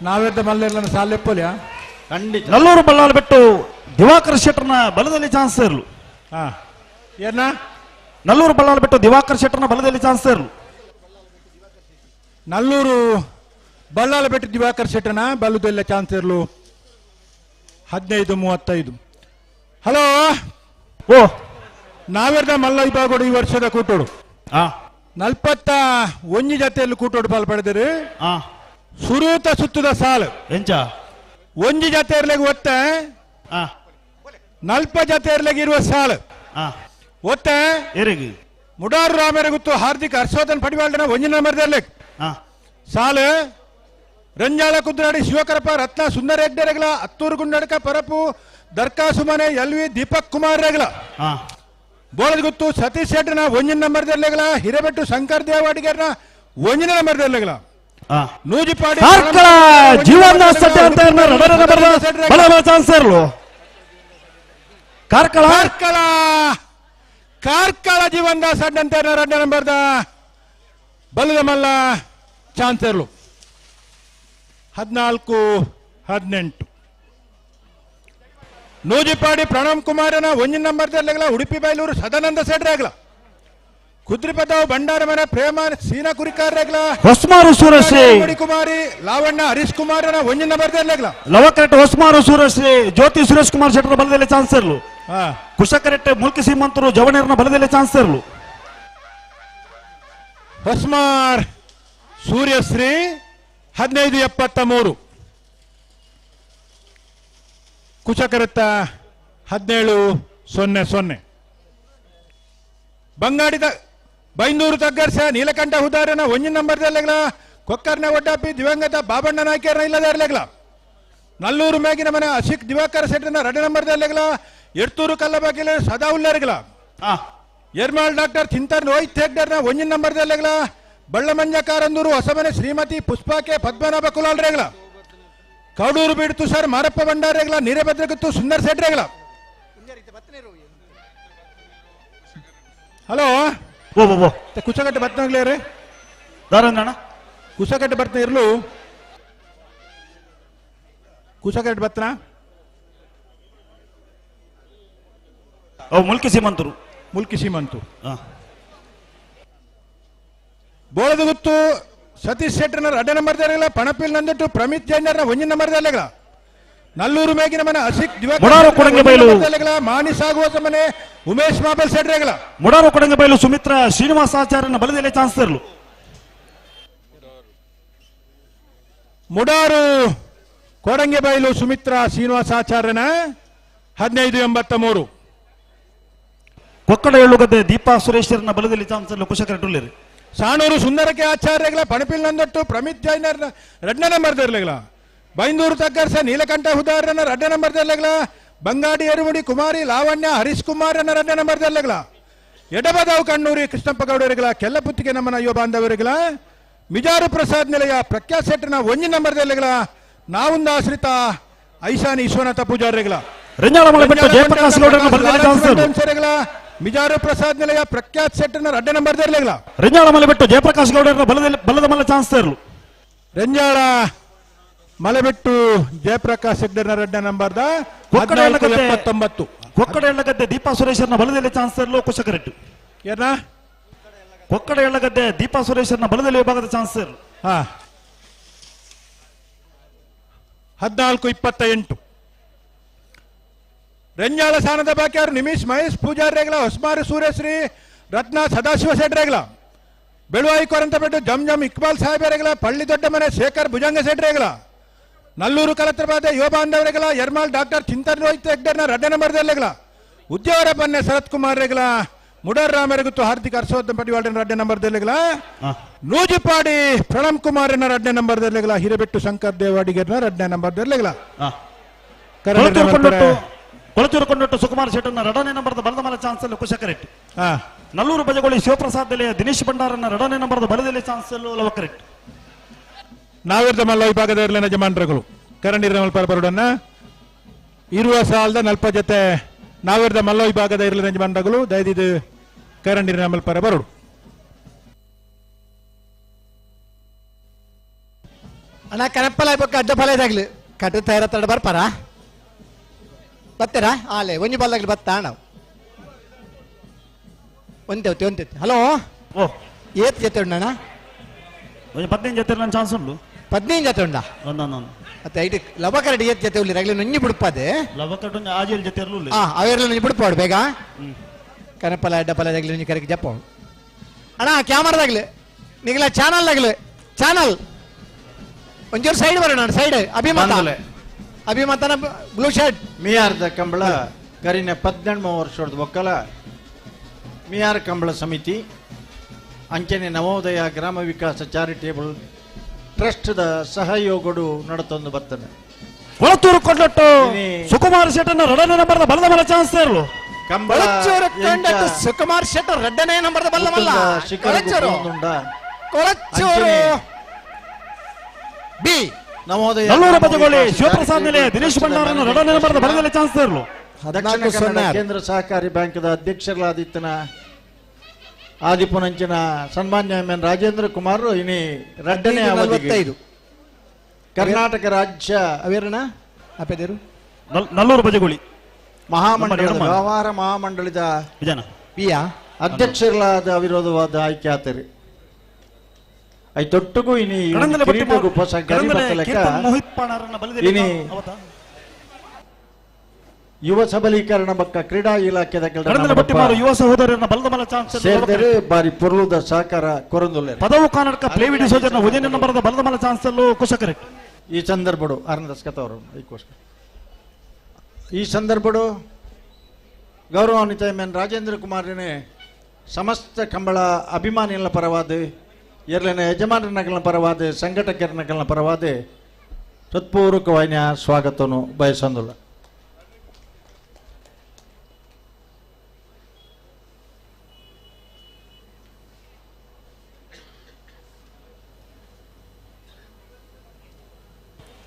ನಾವೆದ್ದ ಮಲ್ಲೆಲ್ಲ ಸಾಲೆಪ್ಪೋಲ್ಯಾ
ಖಂಡಿತ.
ನಲ್ಲೂರು ಬಳ್ಳಾರಿ ಬಿಟ್ಟು ದಿವಾಕರ್ ಶೆಟ್ಟರ್ನ ಬಲದಲ್ಲಿ ಚಾನ್ಸ್ ಇರಲು.
ಏನ
ನಲ್ಲೂರು ಬಳ್ಳಾರಿ ಬಿಟ್ಟು ದಿವಾಕರ್ ಶೆಟ್ಟರ್ನ ಬಲದಲ್ಲಿ ಚಾನ್ಸ್ ಇರಲು.
ನಲ್ಲೂರು ಬಲ್ಲಾಳ ಬಿಟ್ಟು ದಿವಾಕರ್ ಶೆಟ್ಟರ್ನ ಬಲದಲ್ಲ ಚಾನ್ಸ್ ಇರಲು 15-35. ಹಲೋ ಓ ನಾವೆರ್ದ ಮಲ್ಲ ವಿಭಾಗಡು ಈ ವರ್ಷದ ಕೂಟೋಡು 41 ಜೊತೆಯಲ್ಲಿ ಕೂಟೋಡು ಪಾಲ್ ಪಡೆದಿರಿ. ಸುರೂತ ಸುತ್ತದ ಸಾಲು
ಎಂಚ
ಒಂಜಿ ಜೊತೆ ಇರ್ಲಿಗೆ ಒತ್ತ 40 ಜೊತೆ ಇರ್ಲಿಗೆ ಇರುವ ಸಾಲು ಒತ್ತ ಮುಡಾರು ರಾಮರ ಗೊತ್ತು ಹಾರ್ದಿಕ್ ಹರ್ಷವರ್ಧನ್ ಪಡಿವಾಳನ ಒಂಜಿನ ನಂಬರ್ದಲ್ಲಿ ಸಾಲು ರಂಜಾಳ ಕುದ್ರಾಡಿ ಶಿವಕರಪ್ಪ ರತ್ನ ಸುಂದರ ಹೆಗ್ಡೆ ರೆಗ್ಲ ಅತ್ತೂರು ಗುಂಡಡ್ಕ ಪರಪು ದರ್ಕಾ ಸುಮನೆ ಎಲ್ವಿ ದೀಪಕ್ ಕುಮಾರ್ ರೆಗ್ಲ ಬೋಳದ ಗುತ್ತು ಸತೀಶ್ ಶೆಟ್ಟರ್ನ ಒಂಜಿನ ನಂಬರ್ದರ್ಲೆಗ್ಲ ಹಿರೇಬೆಟ್ಟು ಶಂಕರ್ ದೇವ್ ಅಡಿಗರ್ನ ಒಂಜಿನ ನಂಬರ್ದರ್ಲೆಗ್ಲ ನೂಜಿಪಾಡಿ
ಕಾರ್ಕಳ ಜೀವನ ಸಟ್ಟಿ ಅಂತ ಚಾನ್ಸ್ ಇರಲು. ಕಾರ್ಕಳ
ಕಾರ್ಕಳ ಕಾರ್ಕಳ ಜೀವನ್ ದಾಸ್ ಅಡ್ಡಂತ ಎರಡನೇ ನಂಬರ್ದ ಬಲದ ಮಲ್ಲ ಚಾನ್ಸ್ ಇರಲು 14-18. ನೂಜಿಪಾಡಿ ಪ್ರಣಮ್ ಕುಮಾರನ ಒಂಜಿನ ನಂಬರ್ದರ್ಲೆಗ್ಲ ಉಡುಪಿ ಬೈಲೂರು ಸದಾನಂದ ಸೆಡ್ರಾಗ್ಲ ಕುದ್ರಿಪದಾವ್ ಭಂಡಾರ ಮನೆ ಪ್ರೇಮ ಸೀನಾ ಕುರಿಕಾರ್ರೆಗ್ಲ
ಹೊಸ್ಮಾರು ಸೂರಶ್ರೀ
ಕುಮಾರಿ ಲಾವಣ್ಯ ಹರೀಶ್ ಕುಮಾರನ ಒಂಜಿನ ನಂಬರ್ದರ್ಲೆಗ್ಲ
ಲವಕರೆಟ್ ಹೊಸ್ಮಾರು ಸೂರಶ್ರೀ ಜ್ಯೋತಿ ಸುರೇಶ್ ಕುಮಾರ್ ಶೆಟ್ಟರ್ ಬಲದಲ್ಲಿ ಚಾನ್ಸ್ ಇರಲು. ಕುಶಕರೆಟ್ ಮುಲ್ಕಿ ಸೀಮಂತರು ಜವಣೇರ್ನ ಬಲದಲ್ಲಿ ಚಾನ್ಸ್ ಇರಲು.
ಹೊಸ್ಮಾರ್ ಸೂರ್ಯಶ್ರೀ 15-73. ಕುಶಕರತ್ತ 17-0-0. ಬಂಗಾಡಿದ ಬೈಂದೂರು ತಗ್ಗರ್ಸ ನೀಲಕಂಠ ಹುದಾರನ ಒಂಜಿನ ನಂಬರ್ದಲ್ಲೆಗ್ಲ ಕೊಕ್ಕರ್ನ ಒಡ್ಡಾಪಿ ದಿವಂಗತ ಬಾಬಣ್ಣ ನಾಯ್ಕರ್ನ ಇಲ್ಲದ ನಲ್ಲೂರು ಮೇಗಿನ ಮನೆ ಅಶಿಕ್ ದಿವಾಕರ ಶೆಟ್ಟರ್ನ 2 ನಂಬರ್ದಲ್ಲೆಗ್ಲ ಎಡ್ತೂರು ಕಲ್ಲಬಾಗಿಲ ಸದಾ ಉಲ್ಲಾರಿಗಳ ಎರ್ಮಾಳ್ ಡಾಕ್ಟರ್ ಚಿಂತನ್ ರೋಹಿತ್ ಹೆಗ್ಡರ್ನ 1 ನಂಬರ್ದಲ್ಲೆಗ್ಲ ಬಳ್ಳಮಂಜ ಕಾರಂದೂರು ಹೊಸಮನೆ ಶ್ರೀಮತಿ ಪುಷ್ಪಾಕೆ ಪದ್ಮನಾಭ ಕುಲಾಲ್ರೇಗಳ ಕೌಡೂರು ಬೀಡ್ತು ಸರ್ ಮಾರಪ್ಪ ಭಂಡಾರೇಗಳ ನೀರಭದ್ರಗುತ್ತು ಸುಂದರ್ ಶೆಟ್ರೇಗಳ. ಹಲೋ ಕುಸಗಟ್ಟೆ ಬರ್ತನಾಗ್ಲೇ
ದಾರಂದಣ್ಣ
ಕುಸಗಟ್ಟೆ ಬರ್ತಾ ಇರ್ಲು ಕುಸಗಟ್ಟೆ ಬರ್ತನ
ಮುಲ್ಕಿ ಸೀಮಂತರು
ಮುಲ್ಕಿ ಸೀಮಂತು ಬೋಳದಗುತ್ತು ಸತೀಶ್ ಶೆಟ್ಟರ್ನ 2 ನಂಬರ್ದಾರಲ್ಲ ಪಣಪಿಲ್ ನಂದಿಟ್ಟು ಪ್ರಮಿತ್ ಜೈನರ್ನ 1 ನಂಬರ್ದಲ್ಲೆಗಳ ನಲ್ಲೂರು ಮೇಗಿನ ಮನೆ ಅಶಿಕ್ ದಿವಾಕರ ಮಾನಿ ಸಾಗುವ ಮನೆ ಉಮೇಶ್ ಮಾಬಲ್ ಶೆಟ್ರೇಗಳ
ಮುಡಾರು ಕೊಡಂಗೆ ಬೈಲು ಸುಮಿತ್ರ ಶ್ರೀನಿವಾಸಾಚಾರ್ಯನ ಬಲದಲ್ಲೇ ಚಾನ್ಸ್ ತರಲು
ಮುಡಾರು ಕೊಡಂಗೆ ಬೈಲು ಸುಮಿತ್ರಾ ಶ್ರೀನಿವಾಸಾಚಾರ್ಯನ 1583.
ಕೊಕ್ಕಡ ಏಳುಗದ್ದೆ ದೀಪಾ ಸುರೇಶರನ್ನ ಬಲದಲ್ಲಿ ಚಾನ್ಸ್ ತರಲು ಕುಶಕರ
ಸಾಣೂರು ಸುಂದರಕ್ಕೆ ಆಚಾರ್ಯಗಳ ಪಣಪಿಲ್ ನಂದೊಟ್ಟು ಪ್ರಮಿತ್ ಜೈನರ್ನ 2 ನಂಬರ್ದರ್ಲೆಗಳ ಬೈಂದೂರು ತಗ್ಗರ್ಸ ನೀಲಕಂಠ ಹುದಾರನ 2 ನಂಬರ್ದಲ್ಲೆಗಳ ಬಂಗಾಡಿ ಎರುಮುಡಿ ಕುಮಾರಿ ಲಾವಣ್ಯ ಹರೀಶ್ ಕುಮಾರನ 2 ನಂಬರ್ದಲ್ಲೆಗಳ ಎಡಬದಾವು ಕಣ್ಣೂರಿ ಕೃಷ್ಣಪ್ಪ ಗೌಡರಿಗಳ ಕೆಲ್ಲಪುತ್ತಿಗೆ ನಮ್ಮನ ಯುವ ಬಾಂಧವರಿಗಳ ಮಿಜಾರು ಪ್ರಸಾದ್ ನಿಲಯ ಪ್ರಖ್ಯಾತ್ ಶೆಟ್ಟರ್ನ 1 ನಂಬರ್ದಲ್ಲೆಗಳ ನಾವುಂದ ಆಶ್ರಿತ ಐಶಾನಿ ವಿಶ್ವನಾಥ ಪೂಜಾರಿಗಳ ಮಿಜಾರು ಪ್ರಸಾದ್ ನಿಲಯ ಪ್ರಖ್ಯಾತ್ ಶೆಟ್ಟರ್ನ 2 ನಂಬರ್ದಲ್ಲೆಗಳ
ರೆಂಜಾಳ ಮಲೆಬೆಟ್ಟು ಜಯಪ್ರಕಾಶ್ ಗೌಡರನ್ನ ಬಲದ ಮಲ್ಲ ಚಾನ್ಸ್ ತರಲು
ರೆಂಜಾಳ ಮಲೆಬೆಟ್ಟು ಜಯಪ್ರಕಾಶ್ ಹೆಗ್ಡರ್ನ 2 ನಂಬರ್ದ 79.
ಕೊಕ್ಕಡ ಎಳ್ಳಗದ್ದೆ ದೀಪಾ ಸುರೇಶರ್ನ ಬಲದಲ್ಲಿ ಚಾನ್ಸ್ ತರಲು ಕುಶಕರೆಟ್ಟು
ಏನ
ಕೊಕ್ಕಡ ಎಳ್ಳಗದ್ದೆ ದೀಪಾ ಸುರೇಶರ್ನ ಬಲದಲ್ಲಿ ವಿಭಾಗದ ಚಾನ್ಸ್ ತರಲು
14:28. ರೆಂಜಾಳ ಸ್ಥಾನದ ಬಾಕಿಯಾರು ನಿಮಿಷ್ ಮಹೇಶ್ ಪೂಜಾರ್ರೇಗಳ ಹೊಸ್ಮಾರು ಸೂರ್ಯಶ್ರೀ ರತ್ನ ಸದಾಶಿವ ಶೆಟ್ರೇಗಳ ಬೆಳುವಾಯಿ ಕೊರಂತಪೆಟ್ಟು ಜಮ್ ಜಮ್ ಇಕ್ಬಾಲ್ ಸಾಹೇಬರೇಗಳ ಪಳ್ಳಿ ದೊಡ್ಡ ಮನೆ ಶೇಖರ್ ಭುಜಂಗ ಶೆಟ್ರೇಗಳ ನಲ್ಲೂರು ಕಲತ್ರಪಾದ ಯುವ ಬಾಂಧವರೇಗಳ ಎರ್ಮಾಲ್ ಡಾಕ್ಟರ್ ಚಿಂತನ್ ರೋಹಿತ್ ಹೆಗ್ಡರ್ನ 2 ನಂಬರ್ದಲ್ಲೆಗಳ ಉದ್ಯವರ ಬನ್ನೆ ಶರತ್ ಕುಮಾರ್ ರೇಗಳ ಮುಡರ್ ರಾಮರಗುತ್ತು ಹಾರ್ದಿಕ್ ಹರ್ಷವರ್ಧನ್ ಪಟಿವಾಳನ 2 ನಂಬರ್ದಲ್ಲೆಗಳ ನೂಜಿಪಾಡಿ ಪ್ರಣಮ್ ಕುಮಾರ್ನ 2 ನಂಬರ್ದಲ್ಲೆಗಳ ಹಿರೇಬೆಟ್ಟು ಶಂಕರ್ ದೇವಾಡಿಗರ್ನ 2 ನಂಬರ್ದಲ್ಲೆಗಳ
ಕೊಳಚೂರು ಕೊಂಡೊಟ್ಟು ಸುಕುಮಾರ್ ಶೆಟ್ಟರ್ನ 2ನೇ ನಂಬರ್ದ ಬಲದ ಮಲ ಚಾನ್ಸ್ ಅಲ್ಲಿ ಕುಶಕರೆಟ್ ನಲ್ಲೂರು ಬಜಗೋಳಿ ಶಿವಪ್ರಸಾದ್ ದಲೆಯ ದಿನೇಶ್ ಭಂಡಾರನ್ನ 2ನೇ ನಂಬರ್ದ ಬಲದಲ್ಲಿ ಚಾನ್ಸ್ ಲವಕರೆಟ್
ನಾವಿರ್ದ ಮಲ್ಲ ವಿಭಾಗದ ಇರಲಿನ ಯಜಮಾನರುಗಳು ಕರಂಡಿರ ಮಲ್ಪರ ಇರುವ ಸಾಲದ ನಲ್ಪ ಜೊತೆ ನಾವಿರ್ದ ಮಲ್ಲ ವಿಭಾಗದ ಇರಲಿನ ಯಜಮಾನರುಗಳು ದಯದಿದ್ದು ಕರಂಡಿರ ಮಲ್ಪರ ಬರೋಡು.
ಅಣ್ಣ ಕನಪ್ಪಲ ಅಡ್ಡ ಫಲ ಇದಾಗ್ಲಿ ಕಟ್ಟು ತಯಾರ ತಡ ಬರ್ಪಾರ ಬರ್ತೀರಾ ಆಲೆ ಒಂಜಿ ಬಲ್ಲಾಗ್ಲಿ ಬತ್ತಾ ನಾವು ಒಂದೇ ಒಂದೇ. ಹಲೋ
ಓ
ಏತ್ ಜೊತೆ ಉಂಡಣ್ಣ?
15 ಜೊತೆ ನನ್ನ ಚಾನ್ಸ್ ಉಂಟು.
15 ಜೊತೆ ಉಂಡಾ? ಮತ್ತೆ ಐಟ್ ಲವಕರಡಿ ಏತ್ ಜೊತೆ ಉಳ್ಳಿ ರಗಲಿ ನೊಂಜಿ ಬಿಡ್ಪಾದೆ
ಲವಕರಡಿ ಆಜೇಲ್ ಜೊತೆ ಇರಲು
ಆ ಅವೆರಲು ನೊಂಜಿ ಬಿಡ್ಪಾಡು ಬೇಗ ಕನಪಲ ಅಡ್ಡಪಲ ಆಗಲಿ ನೊಂಜಿ ಕರೆಗೆ ಜಪ್ಪ ಅಣ್ಣ ಕ್ಯಾಮರಾದಾಗ್ಲಿ ನಿಗಲ ಚಾನಲ್ ಆಗಲಿ ಚಾನಲ್ ಒಂಚೂರು ಸೈಡ್ ಬರೋಣ ಸೈಡ್ ಅಭಿಮತ ಅಭಿಮತನ ಬ್ಲೂ ಶರ್ಟ್
ಮಿಯಾರ್ದ ಕಂಬಳ ಕರಿನ 18 ವರ್ಷದ ಒಕ್ಕಲ ಮಿಯಾರ್ ಕಂಬಳ ಸಮಿತಿ ಅಂಚನೆ ನವೋದಯ ಗ್ರಾಮ ವಿಕಾಸ ಚಾರಿಟೇಬಲ್ ಟ್ರಸ್ಟ್ದ ಸಹಯೋಗಡು ನಡತೊಂದು ಬರ್ತದೆ.
ಕೊಳತೂರು ಕೊಂಡಟ್ಟು ಸುಕುಮಾರ್ ಶೆಟ್ಟನ 2ನೇ ನಂಬರ್ದ ಬಲದ ಮಲ ಚಾನ್ಸ್ ಇರಲು
ಸುಕುಮಾರ್ ಶೆಟ್ಟರ್ 2ನೇ ನಂಬರ್ದ ಬಲ್ಲ ಮಲ್ಲ ಕೊಳಚೂರು ಕೊಳಚೂರು ಬಿ
ನವೋದಯ
ನಲ್ಲೂರು ಬಜಗೋಳಿ ಶಿವಪ್ರಸಾದ್ ನಿಲಯ ದಿನೇಶ್ ಭಂಡಾರನ 2ನೇ ನಂಬರ್ದ ಬಲದಲ್ಲಿ ಚಾನ್ಸ್ ಇರಲು
ದಕ್ಷಿಣ ಕನ್ನಡ ಕೇಂದ್ರ ಸಹಕಾರಿ ಬ್ಯಾಂಕ್ದ ಅಧ್ಯಕ್ಷರಾದಿತ್ತನ ಆದಿಪುನಂಚಿನ ಸನ್ಮಾನ್ಯ ಎಂ ಎನ್ ರಾಜೇಂದ್ರ ಕುಮಾರ್ ಇನಿ 2ನೇ ಅವಧಿಗೆ ಕರ್ನಾಟಕ ರಾಜ್ಯ
ಅವೇರಣ ಅಪೆದರು
ನಲ್ಲೂರು ಬಜಗೋಳಿ
ಮಹಾಮಂಡಲದ ವ್ಯವಹಾರ ಮಹಾಮಂಡಳಿದ ಅಧ್ಯಕ್ಷರಾದ ಅವಿರೋಧವಾದ ಆಯ್ಕೆ ಆತರಿ. I ತೊಟ್ಟುಗೂ ಇನಿ ಇನಿ ಯುವ ಸಬಲೀಕರಣ ಬಕ್ಕ ಕ್ರೀಡಾ ಇಲಾಖೆ
ಯುವ ಸಹೋದರನ
ಸೇರಿದರೆ ಬಾರಿ ಪೊರುಳುದ ಸಹಕಾರ ಕೊರಂದುಲ್ಲೆ
ಪದವು ಕರ್ನಾಟಕ ಪ್ಲೇವಿಡಿ ಸೋಜನ 1ನೇ ನಂಬರದ ಬಲದ ಮಲ ಚಾನ್ಸ್ ಅಲ್ಲೂ ಕುಶಕರೆಟ್
ಈ ಸಂದರ್ಭಡು ಅರಣ್ಯದಸ್ಕತ ಅವರು ಈಕೋಸ್ಕರ ಈ ಸಂದರ್ಭಡು ಗೌರವಾನ್ವಿತ ಎಂ ಎನ್ ರಾಜೇಂದ್ರ ಕುಮಾರನೇ ಸಮಸ್ತ ಕಂಬಳ ಅಭಿಮಾನಿಗಳ ಪರವಾದ ಎರಲನ ಯಜಮಾನರ ಪರವಾದ ಸಂಘಟಕರ ಪರವಾದ ಹೃತ್ಪೂರ್ವಕವಾದ ಸ್ವಾಗತವನ್ನು ಬಯಸಂದುಲ್ಲ.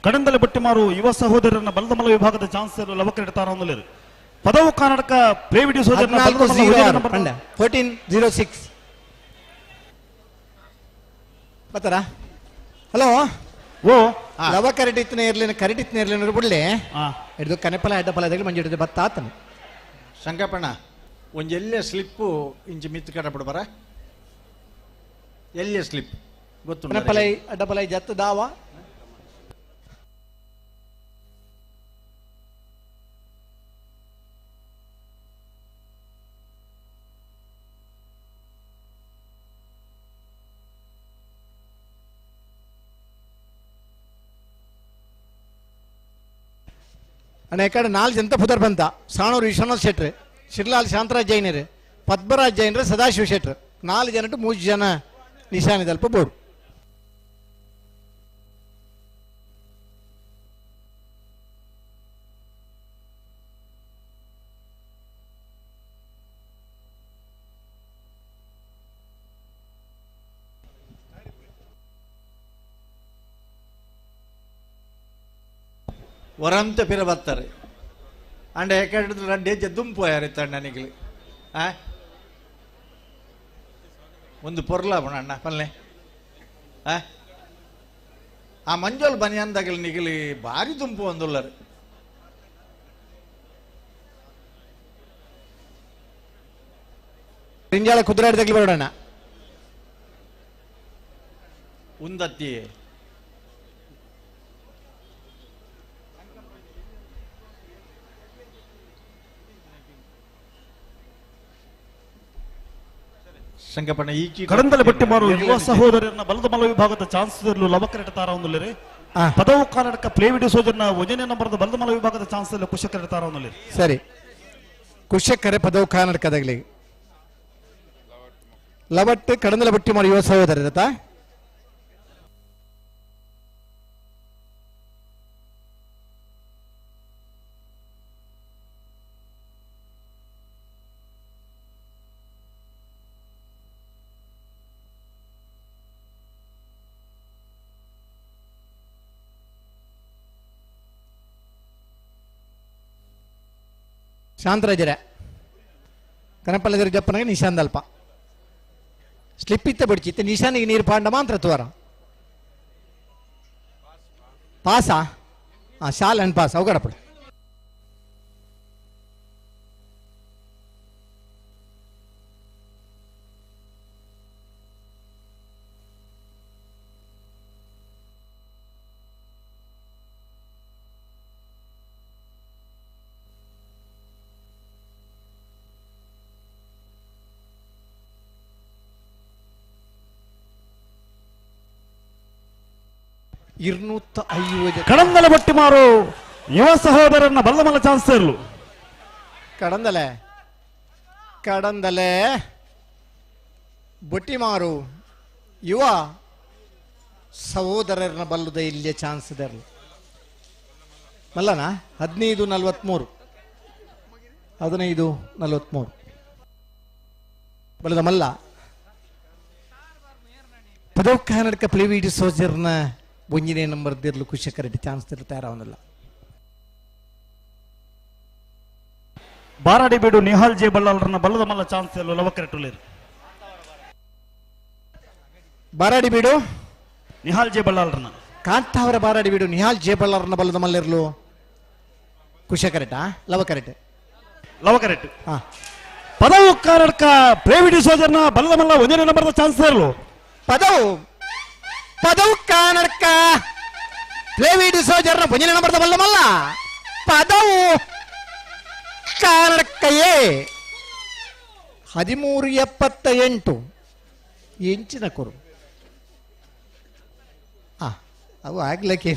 ಕಡಂದಲೆ ಬಟ್ಟಿಮಾರು ಯುವ ಸಹೋದರನ ಬಲದಮಲ ವಿಭಾಗದ ಚಾನ್ಸರ್ ಲವಕರೆಡ್ತಾರ ಒಂದಲೇರು ಪದವು ಕರ್ನಾಟಕ ಪ್ರೇವಿಡಿ ಸೋದರನ
14:06 ಬತ್ತಾರಾ? ಹಲೋ
ಓ
ಲವ ಕರಟಿತ್ನ ಇರ್ಲಿನ ಕರಟಿತ್ನ ಇರ್ಲಿನ ಬಿಡ್ಲಿ ಹಿಡಿದು ಕನೆಪಲ ಎಡ್ಡಪಲ ಇದಾಗ ಮಂಜು ಹಿಡಿದು ಬತ್ತಾತನು.
ಸಂಕಪಣ್ಣ ಒಂಜೆಲ್ಲೆ ಸ್ಲಿಪ್ಪು ಇಂಚಿ ಮಿತ್ತು ಕಡಪಡು ಬರ ಎಲ್ಲೆ ಸ್ಲಿಪ್ ಗೊತ್ತು
ಕನೆಪಲ ಅಡ್ಡಪಲ ಜತ್ತು ದಾವ ಅಣ್ಣ. ಈ ಕಡೆ 4 ಜನ ಪುದರ್ ಬಂತ ಸಾಣೂರು ವಿಶ್ವನಾಥ್ ಶೆಟ್ರು, ಶಿರ್ಲಾಲ್ ಶಾಂತರಾಜ್ ಜೈನರು, ಪದ್ಮರಾಜ್ ಜೈನರು, ಸದಾಶಿವ ಶೆಟ್ರು, 4 ಜನ 3 ಜನ ನಿಶಾನಿದಲ್ಪ ಬೋರ್ಡು.
ವರಂತ ಪಿರ ಬರ್ತಾರೆ ಅಂಡ ಯಾಕಂದ್ರೆ 2 ಹೆಜ್ಜೆ ದುಂಪು ಯಾರಿತ್ತ ನನಗೆ ಆ ಒಂದು ಪೊರ್ಲ ಅಣ್ಣ ಪಲ್ಲೆ ಆ ಆ ಮಂಜೋಲ್ ಬನಿಯಂದಾಗಲಿ ನಿಗಲಿ ಭಾರಿ ದುಂಪು ಒಂದುಲ್ಲರು.
ರಿಂಜಾಳ ಕುದುರೆ ಹಿಡ್ದಾಗ್ಲಿ ಬರೋಣ
ಉಂದತ್ತಿ ಸಂಕಪಣ್ಣ ಈ
ಕಡಂದಲೆ ಬಟ್ಟಿಮಾರು ಯುವ ಸಹೋದರನ ಬಲದ ಮಲ ವಿಭಾಗದ ಚಾನ್ಸಲರ್ ಲವಕರೆಡ್ತಾರ ಒಂದುಲೇರಿ ಪದವು ಕರ್ನಾಟಕ ಪ್ಲೇವಿಡಿ ಸೋಜನ್ನ ಒಂದನೇ ನಂಬರ್ದ ಬಲದ ಮಲ ವಿಭಾಗದ ಚಾನ್ಸಲರ್ ಕುಶಕರೆಡ್ತಾರ ಒಂದುಲೇರಿ.
ಸರಿ ಕುಶಕರೆ ಪದವು ಕರ್ನಾಟಕದಾಗಲಿ ಲವಟ್ಟು ಕಡಂದಲೆ ಬಟ್ಟಿಮಾರು ಯುವ ಸಹೋದರರತಾ ಶಾಂತರಾಜರೇ ಕನಪಲ್ಲದರ ಜಪ್ಪನಾಗ ನಿಶಾಂದಲ್ಪ ಸ್ಲಿಪ್ ಇತ್ತ ಬಿಡ್ಚಿತ್ತು ನಿಶಾನಿಗೆ ನೀರು ಪಾಂಡ ಮಾತ್ರ ತುವರ ಪಾಸಾ ಹಾಂ ಶಾಲ್ ಅಂಡ್ ಪಾಸ್ ಅವಗಡಪಡು.
ಕಡಂದಲೆ ಬಟ್ಟಿಮಾರು ಯುವ ಸಹೋದರನ ಬಲ್ಲಮಲ್ಲ ಚಾನ್ಸರ್ಲು
ಕಡಂದಲೆ ಕಡಂದಲೆ ಬಟ್ಟಿಮಾರು ಯುವ ಸಹೋದರರನ್ನ ಬಲ್ಲದ ಇಲ್ಲಿಯ ಚಾನ್ಸ್ ಇದರಲು ಮಲ್ಲನ 15:43 15:43 ಬಲ್ಲದ ಮಲ್ಲ ಪದವು ಕನ್ನಡಕ ಪ್ಲೇವಿಡಿ ಸೋಜರ್ನ ಒಂಜನೇ ನಂಬರ್ ದಿರ್ಲು ಕುಶಕರೆಡ್ಡಿ ಚಾನ್ಸ್ ತಿರ್ಲು ತಯಾರಾವನಲ್ಲ.
ಬಾರಾಡಿ ಬೀಡು ನಿಹಾಲ್ ಜೆ ಬಲ್ಲಾಳರನ್ನ ಬಲ್ಲದ ಮಲ್ಲ ಚಾನ್ಸ್ ಲವಕರೆಟ್ಟುಲೇರು.
ಬಾರಾಡಿ ಬೀಡು
ನಿಹಾಲ್ ಜೆ ಬಲ್ಲಾಳರನ್ನ
ಕಾಂತಾವರ ಬಾರಾಡಿ ಬೀಡು ನಿಹಾಲ್ ಜೆ ಬಲ್ಲಾಳರನ್ನ ಬಲ್ಲದ ಮಲ್ಲಿರ್ಲು ಕುಶಕರೆಟ ಲವಕರೆಟ್
ಲವಕರೆಟ್ ಪದವು ಕರ್ನಾಟಕ ಪ್ರೇವಿಡಿ ಸೋಜರ್ನ ಬಲ್ಲದ ಮಲ್ಲ ಒಂದನೇ ನಂಬರ್ದ ಚಾನ್ಸ್ ಇರಲು
ಪದವು ಪದವು ಕರ್ನಾಟಕ ಪ್ರೇವಿಡಿ ಸೋಜರ್ನ ಒಂದನೇ ನಂಬರ್ದ ಬಲ್ಲ ಮಲ್ಲ ಪದವು ಕರ್ನಾಟಕಯೇ 1378 ಇಂಚಿನ ಕೊರು ಅವು ಆಗ್ಲಿಕ್ಕೆ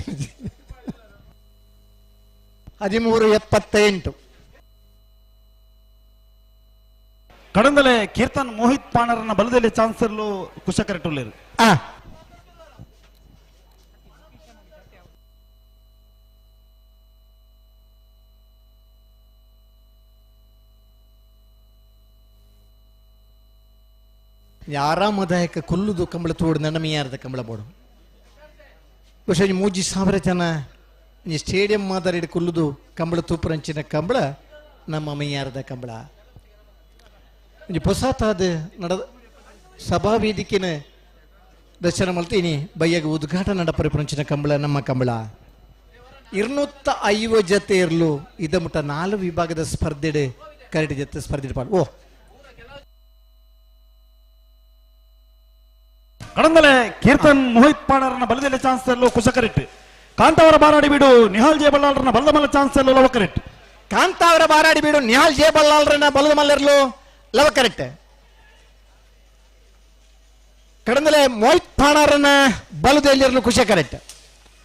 1378.
ಕಡಂದಲೆ ಕೀರ್ತನ್ ಮೋಹಿತ್ ಪಾಣರನ್ನ ಬಲದಲ್ಲಿ ಚಾನ್ಸರ್ಲು ಕುಶಕರೆಟ್ಟುಳ್ಳೇರು.
ಆರಾಮದಾಯಕ ಕುಲ್ಲುದು ಕಂಬಳ ತೋಡು ನನ್ನ ಕಂಬಳ ಬೋಡು ಬಹುಶಃ 3000 ಜನ ಈ ಸ್ಟೇಡಿಯಂ ಮಾದರಿ ಕುಲ್ಲುದು ಕಂಬಳ ತೂಪುರಂಚಿನ ಕಂಬಳ ನಮ್ಮ ಮೈಯಾರದ ಕಂಬಳ. ಒಂಜಿ ಪೊಸಾತಾದ ನಡ ಸಭಾ ವೇದಿಕೆನ ದರ್ಶನ ಮಲ್ತೀನಿ ಬಯ್ಯಾಗ ಉದ್ಘಾಟನೆ ನಡಪರಿಪುರಂಚಿನ ಕಂಬಳ ನಮ್ಮ ಕಂಬಳ. 250 ಜತೆ ಇರಲು ಇದ ಮುಟ್ಟ 4 ವಿಭಾಗದ ಸ್ಪರ್ಧೆ ಕರಡಿ ಜತೆ ಸ್ಪರ್ಧೆ ಪಾಡು. ಓ
ಕಡಂದಲೆ ಕೀರ್ತನ್ ಮೋಹಿತ್ ಪಾಣರನ್ನ ಬಲದಲ್ಲಿ ಚಾನ್ಸ್ ಅಲ್ಲೂ ಕುಶಕರಿಟ್. ಕಾಂತಾವರ ಬಾರಾಡಿ ಬೀಡು ನಿಹಾಲ್ ಜೆ ಬಲ್ಲಾಳರನ್ನ ಬಲದ ಮಲ್ಲ ಚಾನ್ಸ್ ಅಲ್ಲೂ ಲವಕರಿಟ್.
ಕಾಂತಾವರ ಬಾರಾಡಿ ಬೀಡು ನಿಹಾಲ್ ಜೆ ಬಲ್ಲಾಳರನ್ನ ಬಲದ ಮಲ್ಲರ್ಲು ಲವಕರಿಟ್. ಕಡಂದಲೆ ಮೋಹಿತ್ ಪಾಣರನ್ನ ಬಲದಲ್ಲಿರಲು ಕುಶಕರಿಟ್.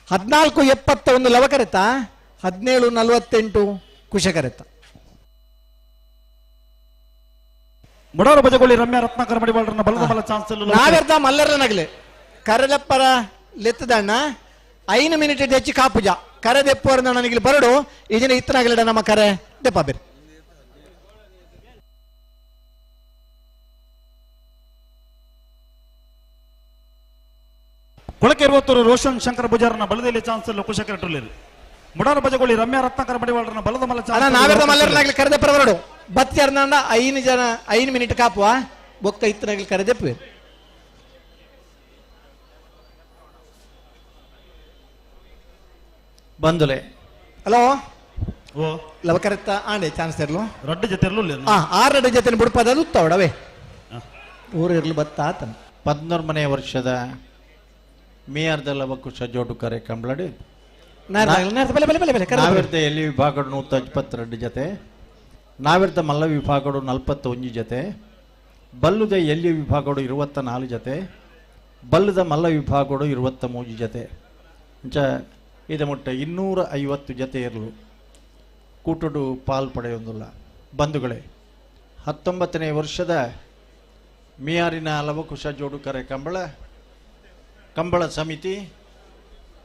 14.71 ಲವಕರಿತ, 17.48 ಕುಶಕರಿತ.
ಮುಡಾರ ಬಜಗೋಳಿ ರಮ್ಯಾ ರತ್ನಾಕರ ಮಡಿವಾಳರನ್ನ ಬಲದ ಮಲ್ಲ ಚಾನ್ಸ್
ನಾವೆರ್ದ ಮಲ್ಲರನಗಲೆ ಕರದಪ್ಪರ ಲೆತ್ತದಣ್ಣ 5 ಮಿನಿಟ್ ಹೆಚ್ಚು ಕಾಪುಜ ಕರೆ ದೆಪ್ಪವರ ನನಗೆ ಬರಡು ಈ ಜನ ಇತ್ತನಾಗಲಿಡ ನಮ್ಮ ಕರೆ ದೆಪ್ಪ ಬೇರೆ.
ಕೊಳಕೆ ಇರುವತ್ತೂರು ರೋಷನ್ ಶಂಕರ ಪೂಜಾರನ ಬಲದಲ್ಲಿ ಚಾನ್ಸ್ ಕುಶಕರಟುಲಿರು. ಮುಡಾರ ಬಜಗೋಳಿ ರಮ್ಯಾ ರತ್ನಾಕರ ಮಡಿವಾಳರನ್ನ ಬಲದ ಮಲ್ಲ
ಚಾನ್ಸ್ ನಾವೆರ್ದ ಮಲ್ಲರನಾಗಲಿ ಕರೆದಪ್ಪರ ಬರಡು ಬತ್ತಿಯರ್ನ 5 ಜನ 5 ಮಿನಿಟ್ ಕಾಪುವ ಬೊಕ್ಕ ಇತ್ತನಾಗಲಿ ಕರೆದೆಪ್ಪು.
ಬಂದುಲೆ
ಹಲೋ ಓ ಲವಕರತ್ತ ಆಂಡೆ ಚಾನ್ಸ್ ಇರ್ಲು
ರಡ್ಡು ಜೊತೆ ಇರ್ಲು
ಆರು ಜೊತೆ ಬುಡ್ಪದ ಉತ್ತವಡವೇ ಊರು ಇರ್ಲು ಬತ್ತ ಆತನ.
13ನೇ ವರ್ಷದ ಮೇಯರ್ದ ಲವಕುಶ ಜೋಡು ಕರೆ ಕಂಬಳಡಿ ನಾವಿರ್ದ ಎಲ್ಲಿ ವಿಭಾಗಡು 122 ಜೊತೆ, ನಾವಿರ್ದ ಮಲ್ಲ ವಿಭಾಗಡು 41 ಜೊತೆ, ಬಲ್ಲುದ ಎಲ್ಲಿ ವಿಭಾಗಡು 24 ಜೊತೆ, ಬಲ್ಲದ ಮಲ್ಲ ವಿಭಾಗಡು 23 ಜೊತೆ. ಇಂಚ ಇದು ಮುಟ್ಟ 250 ಜೊತೆ ಇರಲು ಕೂಟಡು ಪಾಲ್ ಪಡೆಯೊಂದಿಲ್ಲ. ಬಂಧುಗಳೇ, 19ನೇ ವರ್ಷದ ಮಿಯಾರಿನ ಲವಕುಶ ಜೋಡುಕರೆ ಕಂಬಳ ಕಂಬಳ ಸಮಿತಿ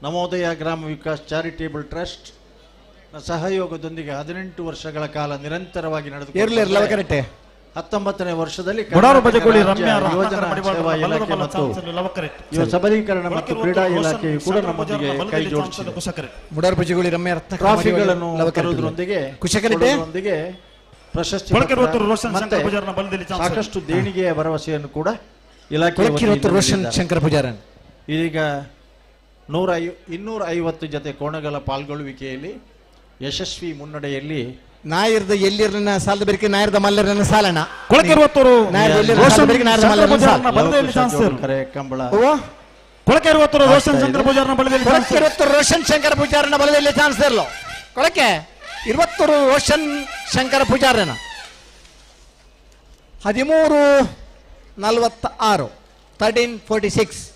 ನವೋದಯ ಗ್ರಾಮ ವಿಕಾಸ್ ಚಾರಿಟೇಬಲ್ ಟ್ರಸ್ಟ್ ಸಹಯೋಗದೊಂದಿಗೆ 18 ವರ್ಷಗಳ ಕಾಲ ನಿರಂತರವಾಗಿ ನಡೆದು 19ನೇ ವರ್ಷದಲ್ಲಿ ಇಲಾಖೆ ಮತ್ತು ಯುವ ಸಬಲೀಕರಣ ಮತ್ತು ಕ್ರೀಡಾ ಇಲಾಖೆಯು ಕೂಡ ನಮ್ಮೊಂದಿಗೆ ಕೈ ಜೋಡಿಸಿದೆ. ಟ್ರಾಫಿಗಳನ್ನು ತರುವುದರೊಂದಿಗೆ ಪ್ರಶಸ್ತಿ ಮತ್ತೆ ಸಾಕಷ್ಟು ದೇಣಿಗೆಯ ಭರವಸೆಯನ್ನು ಕೂಡ ಇಲಾಖೆ ಇದೀಗ 250 ಜತೆ ಕೋಣಗಳ ಪಾಲ್ಗೊಳ್ಳುವಿಕೆಯಲ್ಲಿ ಯಶಸ್ವಿ ಮುನ್ನಡೆಯಲ್ಲಿ
ನಾಯಿರ್ದ ಎಲ್ಲಿರನ ಸಾಲದ ಬೆರಕೆ ನಾಯಿರ್ದ ಮಲ್ಲರನ ಸಾಲಣ ರೋಷನ್ ಶಂಕರ ಪೂಜಾರನ ಬಲದಲ್ಲಿ ಚಾನ್ಸ್ ಇರಲು ಕೊಳಕೆ 20 ರೋಷನ್ ಶಂಕರ ಪೂಜಾರನ 13:46 13:46.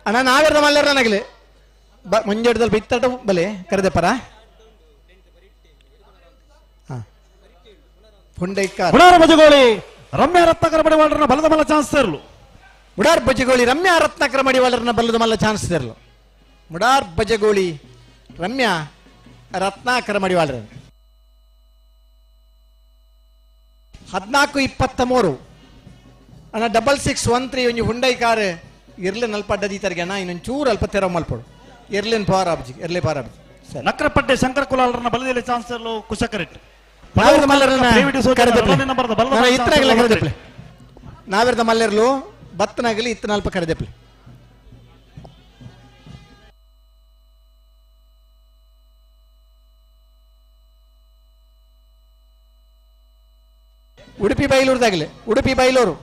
ಅಣ್ಣ ನಾವೆರ್ದ ಮಲ್ಲರ ನಗಲಿ ಮುಂಜಾಡ್ದಲ್ಲಿ ಬಿತ್ತಟ ಬಲೆ ಕರೆದೆಪ್ಪರ
ಬುಡಾರ ಬಜಗೋಳಿ ರಮ್ಯಾ ರತ್ನಾಕರ ಮಡಿವಾಳರನ್ನ ಬಲದ ಮಲ್ಲ ಚಾನ್ಸ್ ಇರಲು.
ಮುಡಾರ್ ಬಜಗೋಳಿ ರಮ್ಯಾ ರತ್ನಾಕರ ಮಡಿವಾಳರನ್ನ ಬಲದ ಮಲ್ಲ ಚಾನ್ಸ್ ಇರಲು. ಮುಡಾರ್ ಬಜಗೋಳಿ ರಮ್ಯಾ ರತ್ನಾಕರ ಮಡಿವಾಳರ 14:23. ಅಣ್ಣ 6613 ಒಂಜಿ ಹುಂಡೈ ಕಾರ್ ಇರ್ಲೆ ನಲ್ಪ ಅಡ್ಡದೀತರಿಗೆ ಅಣ್ಣ ಇನ್ನೊಂದು ಚೂರು ಅಲ್ಪ ತೆರವು ಮಲ್ಪಡು ಎರ್ಲೇನ್ ಪವರ್ ಆಬ್ಜಿ ಎರ್ಲೆ ಪವರ್ ಆಬ್ಜಿ.
ನಕ್ರಪಟ್ಟೆ ಶಂಕರ ಕುಲಾಲರನ್ನ ಬಲದಲ್ಲಿ ಚಾನ್ಸ್ ಇರಲು ಕುಶಕರಿಟ್.
ನಾವೆರ್ದ ಮಲ್ಲೆರ್ಲು ಬತ್ತನಾಗಲಿ ಇತ್ತನಲ್ಪ ಕರೆದೆಪ್ಲೆ. ಉಡುಪಿ ಬೈಲೂರುದಾಗಲಿ ಉಡುಪಿ ಬೈಲೂರು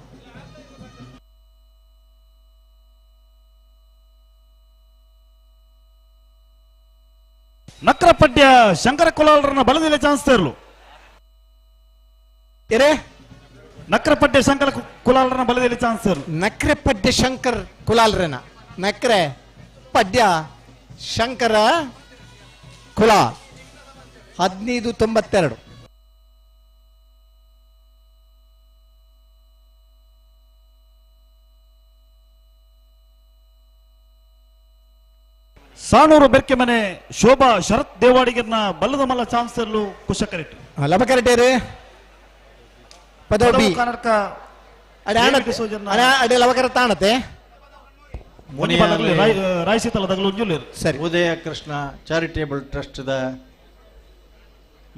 ನಕ್ರಪಡ್ಯ ಶಂಕರ ಕುಲಾಲರನ್ನ ಬಲದಿಲ್ಲ ಚಾನ್ಸ್ ತೇರ್ಲು
ಏರೇ
ನಕ್ರಪಡ್ಯ ಶಂಕರ ಕುಲಾಲರನ್ನ ಬಲದಿಲ್ಲ ಚಾನ್ಸ್ ತೇರ್ಲು
ನಕ್ರೆ ಪಡ್ಯ ಶಂಕರ್ ಕುಲಾಲ್ರನ ನಕ್ರೆ ಪಡ್ಯ ಶಂಕರ ಕುಲಾಲ್ 1592.
ಸಾಣೂರು ಬೆರ್ಕೆ ಮನೆ ಶೋಭಾ ಶರತ್ ದೇವಾಡಿಗರ್ನ ಬಲ್ಲದ ಮಲ್ಲ ಚಾನ್ಸ್ ತೇರ್ಲು ಕುಶಕರೆಟ್
ಲಬಕರೆಟೇರು ಪದವು ಬಿ
ಕರ್ನಾಟಕ
ಅಡೆ ಅಡೆ ಲವಕರ ತಾಣತೆ
ಸರಿ ಉದಯ ಕೃಷ್ಣ ಚಾರಿಟೇಬಲ್ ಟ್ರಸ್ಟ್ದ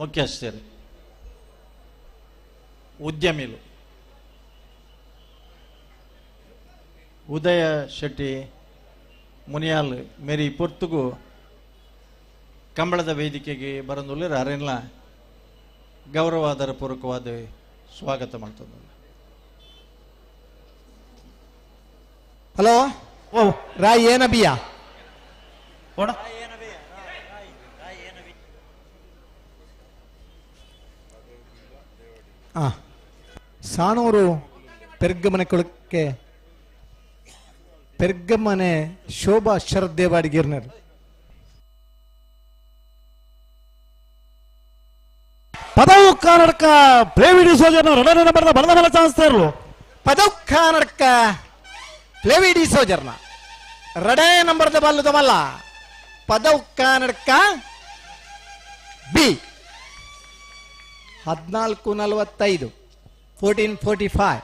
ಮುಖ್ಯಸ್ಥರು ಉದ್ಯಮಿಲು ಉದಯ ಶೆಟ್ಟಿ ಮುನಿಯಾಲ್ ಮೇರಿ ಪೊರ್ತುಗು ಕಂಬಳದ ವೇದಿಕೆಗೆ ಬರಂದುಲ್ಲೇರು ಅರೆಲ್ಲ ಗೌರವಾದರ ಪೂರ್ವಕವಾದ ಸ್ವಾಗತ ಮಾಡ್ತದೆ.
ಹಲೋ ಓ ರಾಯ್ ಏನಬಿಯಾ ಸಾಣೂರು ಪೆರ್ಗಮನೆ ಕೊಳಕ್ಕೆ ಪೆರ್ಗಮನೆ ಶೋಭಾ ಶರದ್ ದೇವಾಡಿಗಿರ್ನರ್
ಪದವು ಕರ್ನಾಟಕ ಪ್ಲೇವಿಡಿ ಸೋಜನ ರಡನೆ ನಂಬರ್ದ ಬಲದ ಬಲ ಚಾನ್ಸ್ ತೇರ್ಲು
ಪದವು ಕರ್ನಾಟಕ ಪ್ಲೇವಿಡಿ ಸೋಜರ್ನ ರಡೇ ನಂಬರ್ದ ಬಲ್ಲದ ಮಲ್ಲ ಪದವು ಕರ್ನಾಟಕ ಬಿ 14:45 14:45.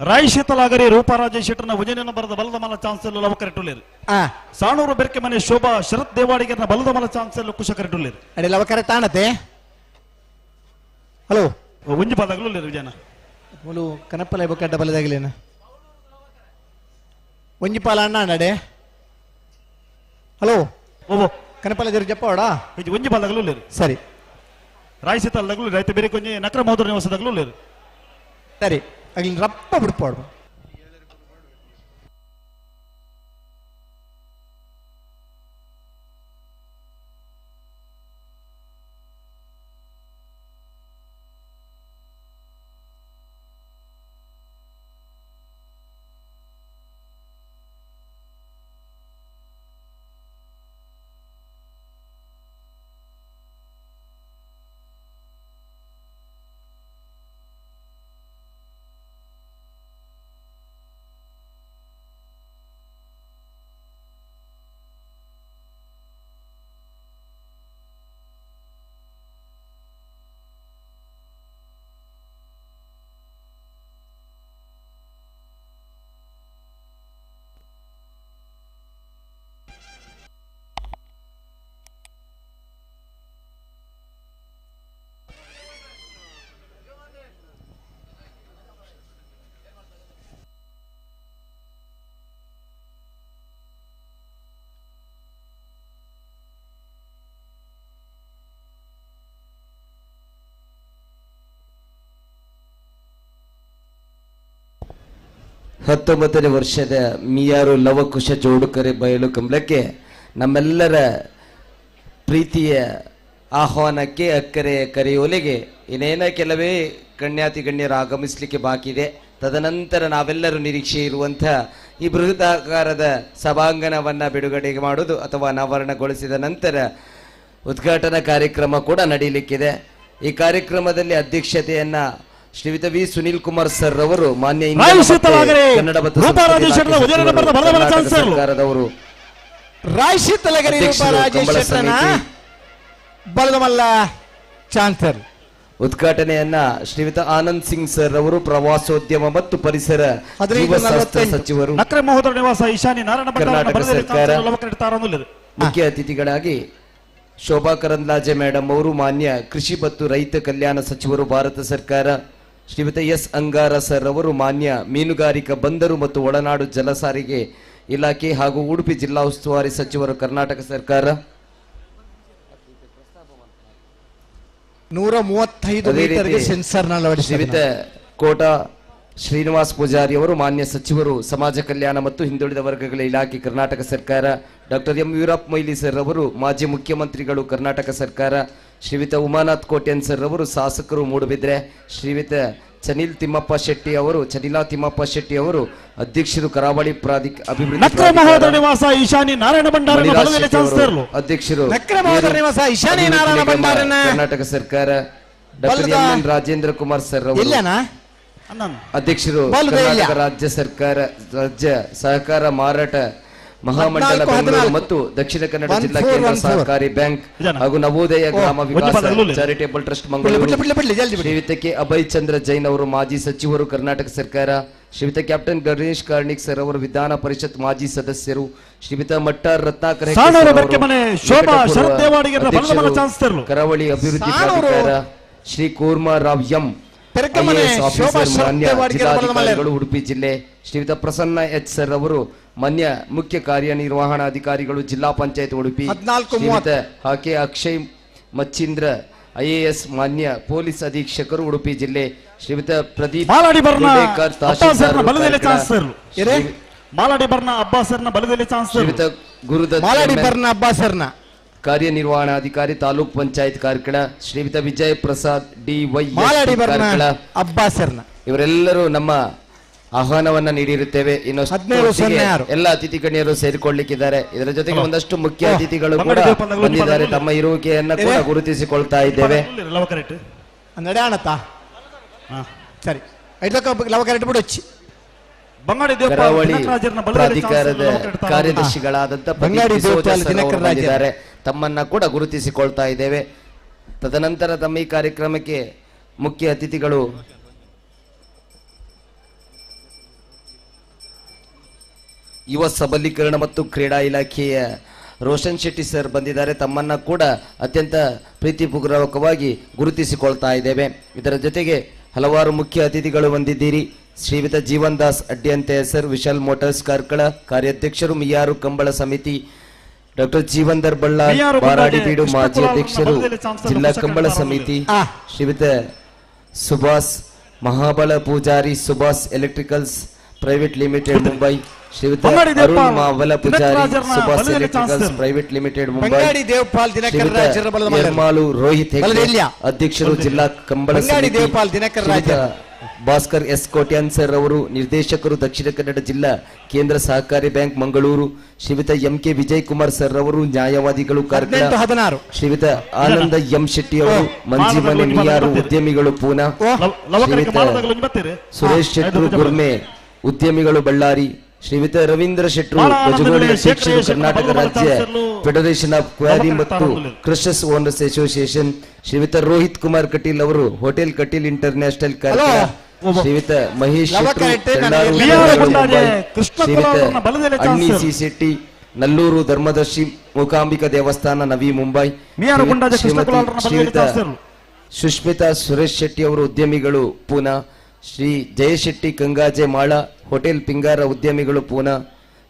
ರಾಯ್ ಶೀತಲಾಗರಿ ರೂಪಾ ರಾಜೇಶ್ ಶೆಟ್ಟರ್ನ ಉಜಯನ ಬರದ ಬಲದ ಮಲ್ಲ ಚಾನ್ಸ್ ಲವಕರೆಟುಲೇರು. ಸಾಣೂರು ಬೆರ್ಕೆ ಮನೆ ಶೋಭಾ ಶರತ್ ದೇವಾಡಿಗರ್ನ ಬಲದ ಮಲ್ಲ ಚಾನ್ಸ್ ಕುಶಕರೆಟುಲೇರು.
ಅಡೆ ಲವಕರೆ ತಾಣತೆ. ಹಲೋ
ಒಂಜಿ ಪದಗಳು ವಿಜಯನ
ಮುಲು ಕನಪ್ಪಲ ಬೊಕ್ಕಡ್ಡ ಬಲದಾಗಲೇನ ಒಂಜಿ ಪಾಲ ಅಣ್ಣ ಅಡೆ. ಹಲೋ
ಓ
ಕನಪಲ ಜರು ಜಪ್ಪವಾಡ
ಒಂಜಿ ಪದಗಳು.
ಸರಿ
ರಾಯ್ ಶೀತಲದಗಳು ರೈತ ಬೇರೆ ಕೊಂಜಿ ನಕ್ರ ಮಹೋದರ ನಿವಾಸದಗಳು.
ಸರಿ ಅಗ್ಲಿ ರಪ್ಪ ಬಿಡ್ಪಾಡು.
ಹತ್ತೊಂಬತ್ತನೇ ವರ್ಷದ ಮಿಯಾರು ಲವಕುಶ ಜೋಡುಕರೆ ಬಯಲು ಕಂಬಳಕ್ಕೆ ನಮ್ಮೆಲ್ಲರ ಪ್ರೀತಿಯ ಆಹ್ವಾನಕ್ಕೆ ಅಕ್ಕರೆಯ ಕರೆಯೋಲೆಗೆ ಇನ್ನೇನ ಕೆಲವೇ ಗಣ್ಯಾತಿ ಗಣ್ಯರು ಆಗಮಿಸಲಿಕ್ಕೆ ಬಾಕಿ ಇದೆ. ತದನಂತರ ನಾವೆಲ್ಲರೂ ನಿರೀಕ್ಷೆ ಇರುವಂಥ ಈ ಬೃಹದಾಕಾರದ ಸಭಾಂಗಣವನ್ನು ಬಿಡುಗಡೆ ಮಾಡುವುದು ಅಥವಾ ಅನಾವರಣಗೊಳಿಸಿದ ನಂತರ ಉದ್ಘಾಟನಾ ಕಾರ್ಯಕ್ರಮ ಕೂಡ ನಡೆಯಲಿಕ್ಕಿದೆ. ಈ ಕಾರ್ಯಕ್ರಮದಲ್ಲಿ ಅಧ್ಯಕ್ಷತೆಯನ್ನು ಶ್ರೀಯುತ ವಿ ಸುನೀಲ್ ಕುಮಾರ್ ಸರ್ ಅವರು, ಮಾನ್ಯ ಕನ್ನಡ ಮತ್ತು ಸರ್ಕಾರದವರು, ಉದ್ಘಾಟನೆಯನ್ನ ಶ್ರೀಯುತ ಆನಂದ್ ಸಿಂಗ್ ಸರ್ ಅವರು, ಪ್ರವಾಸೋದ್ಯಮ ಮತ್ತು ಪರಿಸರ ಜೀವಶಾಸ್ತ್ರ ಸಚಿವರು, ಕರ್ನಾಟಕ ಸರ್ಕಾರ, ಮುಖ್ಯ ಅತಿಥಿಗಳಾಗಿ ಶೋಭಾ ಕರಂದ್ಲಾಜೆ ಮೇಡಮ್ ಅವರು, ಮಾನ್ಯ ಕೃಷಿ ಮತ್ತು ರೈತ ಕಲ್ಯಾಣ ಸಚಿವರು, ಭಾರತ ಸರ್ಕಾರ, ಶ್ರೀಯುತ ಎಸ್ ಅಂಗಾರ ಸರ್ ಅವರು, ಮಾನ್ಯ ಮೀನುಗಾರಿಕಾ ಬಂದರು ಮತ್ತು ಒಳನಾಡು ಜಲಸಾರಿಗೆ ಇಲಾಖೆ ಹಾಗೂ ಉಡುಪಿ ಜಿಲ್ಲಾ ಉಸ್ತುವಾರಿ ಸಚಿವರು, ಕರ್ನಾಟಕ ಸರ್ಕಾರ,
135 ಮೀಟರ್ಗೆ ಸೆನ್ಸರ್
ಶ್ರೀಯುತ ಕೋಟಾ ಶ್ರೀನಿವಾಸ್ ಪೂಜಾರಿ ಅವರು ಮಾನ್ಯ ಸಚಿವರು ಸಮಾಜ ಕಲ್ಯಾಣ ಮತ್ತು ಹಿಂದುಳಿದ ವರ್ಗಗಳ ಇಲಾಖೆ ಕರ್ನಾಟಕ ಸರ್ಕಾರ. Doctor M Veerappa Moily sir ಅವರು ಮಾಜಿ ಮುಖ್ಯಮಂತ್ರಿಗಳು ಕರ್ನಾಟಕ ಸರ್ಕಾರ. ಶ್ರೀಯುತ ಉಮಾನಾಥ್ ಕೋಟ್ಯನ್ ಸರ್ ಅವರು ಶಾಸಕರು ಮೂಡುಬಿದ್ರೆ. ಶ್ರೀಯುತ ಚನಿಲ್ ತಿಮ್ಮಪ್ಪ ಶೆಟ್ಟಿ ಅವರು ಚನಿಲಾ ತಿಮ್ಮಪ್ಪ ಶೆಟ್ಟಿ ಅವರು ಅಧ್ಯಕ್ಷರು ಕರಾವಳಿ ಅಭಿವೃದ್ಧಿ ಅಧ್ಯಕ್ಷರು ಕರ್ನಾಟಕ ಸರ್ಕಾರ. Doctor M N Rajendra Kumar sir ಅವರು ಅಧ್ಯಕ್ಷರು ಕರ್ನಾಟಕ ರಾಜ್ಯ ಸರ್ಕಾರ ರಾಜ್ಯ ಸಹಕಾರ ಮಾರಾಟ ಮಹಾಮಂಡಲ ಬೆಂಗಳೂರು ಮತ್ತು ದಕ್ಷಿಣ ಕನ್ನಡ ಜಿಲ್ಲಾ ಕೇಂದ್ರ ಸಹಕಾರಿ ಬ್ಯಾಂಕ್ ಹಾಗೂ ನವೋದಯ ಗ್ರಾಮ ವಿಕಾಸ ಚಾರಿಟೇಬಲ್ ಟ್ರಸ್ಟ್ ಮಂಗಳೂರು. ಶ್ರೀಯುತ ಕೆ ಅಭಯ್ ಚಂದ್ರ ಜೈನ್ ಅವರು ಮಾಜಿ ಸಚಿವರು ಕರ್ನಾಟಕ ಸರ್ಕಾರ. ಶ್ರೀಯುತ ಕ್ಯಾಪ್ಟನ್ ಗಣೇಶ್ ಕಾರ್ಣಿಕ್ ಸರ್ ಅವರು ವಿಧಾನ ಪರಿಷತ್ ಮಾಜಿ ಸದಸ್ಯರು. ಶ್ರೀಯುತ ಮಟ್ಟಾರ್ ರತ್ನಾಕರ್ ಕರಾವಳಿ ಅಭಿವೃದ್ಧಿ ಪ್ರಾಧಿಕಾರ. ಶ್ರೀ ಕೂರ್ಮಾ ರಾವ್ ಎಂ ಆಫೀಸರ್ ಮಾನ್ಯ ಜಿಲ್ಲಾಧಿಕಾರಿಗಳು ಉಡುಪಿ ಜಿಲ್ಲೆ. ಶ್ರೀಯುತ ಪ್ರಸನ್ನ ಎಚ್ ಸರ್ ಅವರು ಮಾನ್ಯ ಮುಖ್ಯ ಕಾರ್ಯನಿರ್ವಹಣಾಧಿಕಾರಿಗಳು ಜಿಲ್ಲಾ ಪಂಚಾಯತ್ ಉಡುಪಿ. ಶ್ರೀಯುತ ಹಾಕೆ ಅಕ್ಷಯ್ ಮಚ್ಚಿಂದ್ರ ಐಎಎಸ್ ಮಾನ್ಯ ಪೊಲೀಸ್ ಅಧೀಕ್ಷಕರು ಉಡುಪಿ ಜಿಲ್ಲೆ. ಶ್ರೀಯುತ ಪ್ರದೀಪ್ ಶ್ರೀಯುತ ಗುರುದತ್ ಕಾರ್ಯನಿರ್ವಹಣಾಧಿಕಾರಿ ತಾಲೂಕ್ ಪಂಚಾಯತ್ ಕಾರ್ಕಳ. ಶ್ರೀಯುತ ವಿಜಯ್ ಪ್ರಸಾದ್ ಡಿ ವೈ ಕಾರ್ಕಳ ಇವರೆಲ್ಲರೂ ನಮ್ಮ ಆಹ್ವಾನವನ್ನ ನೀಡಿರುತ್ತೇವೆ. ಇನ್ನಷ್ಟು ಎಲ್ಲ ಅತಿಥಿ ಗಣ್ಯರು ಸೇರಿಕೊಳ್ಳಿಕ್ಕಿದ್ದಾರೆ. ಇದರ ಜೊತೆಗೆ ಒಂದಷ್ಟು ಮುಖ್ಯ ಅತಿಥಿಗಳು ಕೂಡ ಬಂದಿದ್ದಾರೆ. ತಮ್ಮ ಇರುವಿಕೆಯನ್ನ ಕೂಡ ಗುರುತಿಸಿಕೊಳ್ತಾ ಇದ್ದೇವೆ. ಕರಾವಳಿ ಪ್ರಾಧಿಕಾರದ ಕಾರ್ಯದರ್ಶಿಗಳಾದಂತ ಬಂದಿದ್ದಾರೆ. ತಮ್ಮನ್ನ ಕೂಡ ಗುರುತಿಸಿಕೊಳ್ತಾ ಇದ್ದೇವೆ. ತದನಂತರ ತಮ್ಮ ಈ ಕಾರ್ಯಕ್ರಮಕ್ಕೆ ಮುಖ್ಯ ಅತಿಥಿಗಳು ಯುವ ಸಬಲೀಕರಣ ಮತ್ತು ಕ್ರೀಡಾ ಇಲಾಖೆಯ ರೋಷನ್ ಶೆಟ್ಟಿ ಸರ್ ಬಂದಿದ್ದಾರೆ. ತಮ್ಮನ್ನ ಕೂಡ ಅತ್ಯಂತ ಪ್ರೀತಿಪೂರ್ವಕವಾಗಿ ಗುರುತಿಸಿಕೊಳ್ತಾ ಇದ್ದೇವೆ. ಇದರ ಜೊತೆಗೆ ಹಲವಾರು ಮುಖ್ಯ ಅತಿಥಿಗಳು ಬಂದಿದ್ದೀರಿ. ಶ್ರೀಯುತ ಜೀವನ್ ದಾಸ್ ಅಡ್ಯಂತೆ ಸರ್, ವಿಶಾಲ್ ಮೋಟಾರ್ಸ್ ಕಾರ್ಕಳ ಕಾರ್ಯಾಧ್ಯಕ್ಷರು, ಮಿಯಾರು ಕಂಬಳ ಸಮಿತಿ, ಡಾಕ್ಟರ್ ಜೀವಂದರ್ ಬಳ್ಳಾರ್ ಬಾರಾಡಿಬೀಡು ಮಾಜಿ ಅಧ್ಯಕ್ಷರು, ಜಿಲ್ಲಾ ಕಂಬಳ ಸಮಿತಿ, ಶ್ರೀಯುತ Subhash Mahabala Poojary, Subhash electricals private limited Mumbai, ಶ್ರೀಯುತ Arun Mahabala Poojary, Subhash electricals private limited Mumbai, ಶ್ರೀಯುತ ಯರ್ಮಾಲು ರೋಹಿತ್ ಹೆಗ್ಡೆ ಅಧ್ಯಕ್ಷರು, ಜಿಲ್ಲಾ ಕಂಬಳ ಸಮಿತಿ, ಭಾಸ್ಕರ್ ಎಸ್ ಕೋಟ್ಯಾನ್ ಸರ್ ಅವರು ನಿರ್ದೇಶಕರು, ದಕ್ಷಿಣ ಕನ್ನಡ ಜಿಲ್ಲಾ ಕೇಂದ್ರ ಸಹಕಾರಿ ಬ್ಯಾಂಕ್ ಮಂಗಳೂರು, ಶ್ರೀಯುತ M K Vijay Kumar sir ಅವರು ನ್ಯಾಯವಾದಿಗಳು ಕಾರ್ಕಳ, ಶ್ರೀಯುತ ಆನಂದ ಎಂ ಶೆಟ್ಟಿ ಅವರು ಮಂಜಿಮನೆ ಮಿಯಾರು ಉದ್ಯಮಿಗಳು ಪೂನಾ, ಶ್ರೀಯುತ ಸುರೇಶ್ ಶೆಟ್ರು ಗುರ್ಮೆ ಉದ್ಯಮಿಗಳು ಬಳ್ಳಾರಿ, ಶ್ರೀಯುತ ರವೀಂದ್ರ ಶೆಟ್ರು ಬಜಗೋಳಿ ಅಧ್ಯಕ್ಷರು, ಕರ್ನಾಟಕ ರಾಜ್ಯ ಫೆಡರೇಷನ್ ಆಫ್ ಕ್ವಾರಿ ಮತ್ತು ಕ್ರಷರ್ಸ್ ಓನರ್ಸ್ ಅಸೋಸಿಯೇಷನ್, ಶ್ರೀಯುತ ರೋಹಿತ್ ಕುಮಾರ್ ಕಟೀಲ್ ಅವರು ಹೋಟೆಲ್ ಕಟೀಲ್ ಇಂಟರ್ನ್ಯಾಷನಲ್ ಕಾರ್ಕಳ, ಶ್ರೀಯುತ ಮಹೇಶ್ ಶೆಟ್ರು ಶ್ರೀಯುತ ಅಣ್ಣಿ ಸಿ ಶೆಟ್ಟಿ ನಲ್ಲೂರು ಧರ್ಮದರ್ಶಿ ಮೂಕಾಂಬಿಕಾ ದೇವಸ್ಥಾನ ನವಿ ಮುಂಬೈ, ಶ್ರೀಯುತ ಸುಷ್ಮಿತಾ ಸುರೇಶ್ ಶೆಟ್ಟಿ ಅವರು ಉದ್ಯಮಿಗಳು ಪೂನಾ, ಶ್ರೀ ಜಯಶೆಟ್ಟಿ ಕಂಗಾಜೆ ಮಾಳ ಹೋಟೆಲ್ ಪಿಂಗಾರ ಉದ್ಯಮಿಗಳು ಪೂನಾ,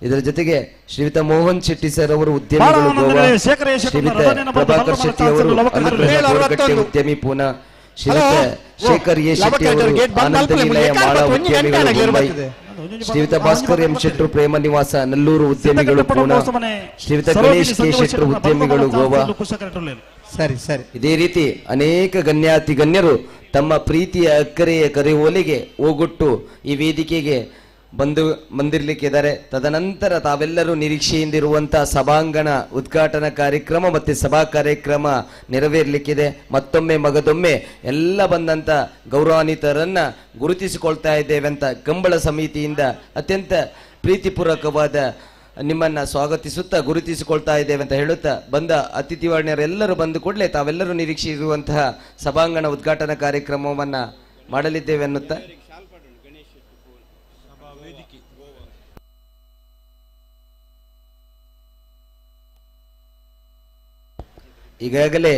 ಇದರ ಜೊತೆಗೆ ಶ್ರೀಯುತ ಮೋಹನ್ ಶೆಟ್ಟಿ ಸರ್ ಅವರು ಉದ್ಯಮಿಗಳು ಗೋವಾ, ಶ್ರೀಯುತ ಪ್ರಭಾಕರ್ ಶೆಟ್ಟಿ ಅವರು ಅನುಗ್ರಹ ಉದ್ಯಮಿ ಪೂನಾ, ಶ್ರೀಯುತ ಶೇಖರ್ ಎ ಶೆಟ್ಟಿ ಅವರು ಆನಂದ ನಿಲಯ ಮಾಳ ಉದ್ಯಮಿಗಳು ಮುಂಬೈ, ಶ್ರೀಯುತ ಭಾಸ್ಕರ್ ಎಂ ಶೆಟ್ರು ಪ್ರೇಮ ನಿವಾಸ ನಲ್ಲೂರು ಉದ್ಯಮಿಗಳು ಪೂನಾ, ಶ್ರೀಯುತ ಗಣೇಶ್ ಕೆ ಶೆಟ್ರು ಉದ್ಯಮಿಗಳು ಗೋವಾ.
ಸರಿ ಸರಿ.
ಇದೇ ರೀತಿ ಅನೇಕ ಗಣ್ಯಾತಿ ಗಣ್ಯರು ತಮ್ಮ ಪ್ರೀತಿಯ ಅಕ್ಕರೆಯ ಕರೆಯೋಲೆಗೆ ಓಗೊಟ್ಟು ಈ ವೇದಿಕೆಗೆ ಬಂದಿರಲಿಕ್ಕಿದ್ದಾರೆ. ತದನಂತರ ತಾವೆಲ್ಲರೂ ನಿರೀಕ್ಷೆಯಿಂದಿರುವಂತಹ ಸಭಾಂಗಣ ಉದ್ಘಾಟನಾ ಕಾರ್ಯಕ್ರಮ ಮತ್ತು ಸಭಾ ಕಾರ್ಯಕ್ರಮ ನೆರವೇರಲಿಕ್ಕಿದೆ. ಮತ್ತೊಮ್ಮೆ ಮಗದೊಮ್ಮೆ ಎಲ್ಲ ಬಂದಂಥ ಗೌರವಾನ್ವಿತರನ್ನ ಗುರುತಿಸಿಕೊಳ್ತಾ ಇದ್ದೇವೆ ಅಂತ ಕಂಬಳ ಸಮಿತಿಯಿಂದ ಅತ್ಯಂತ ಪ್ರೀತಿಪೂರ್ವಕವಾದ ನಿಮ್ಮನ್ನ ಸ್ವಾಗತಿಸುತ್ತಾ ಗುರುತಿಸಿಕೊಳ್ತಾ ಇದ್ದೇವೆ ಅಂತ ಹೇಳುತ್ತಾ ಬಂದ ಅತಿಥಿವರ್ಣ್ಯರೆಲ್ಲರೂ ಬಂದ ಕೂಡಲೇ ತಾವೆಲ್ಲರೂ ನಿರೀಕ್ಷಿಸಿರುವಂತಹ ಸಭಾಂಗಣ ಉದ್ಘಾಟನಾ ಕಾರ್ಯಕ್ರಮವನ್ನ ಮಾಡಲಿದ್ದೇವೆ ಅನ್ನುತ್ತಾ ಈಗಾಗಲೇ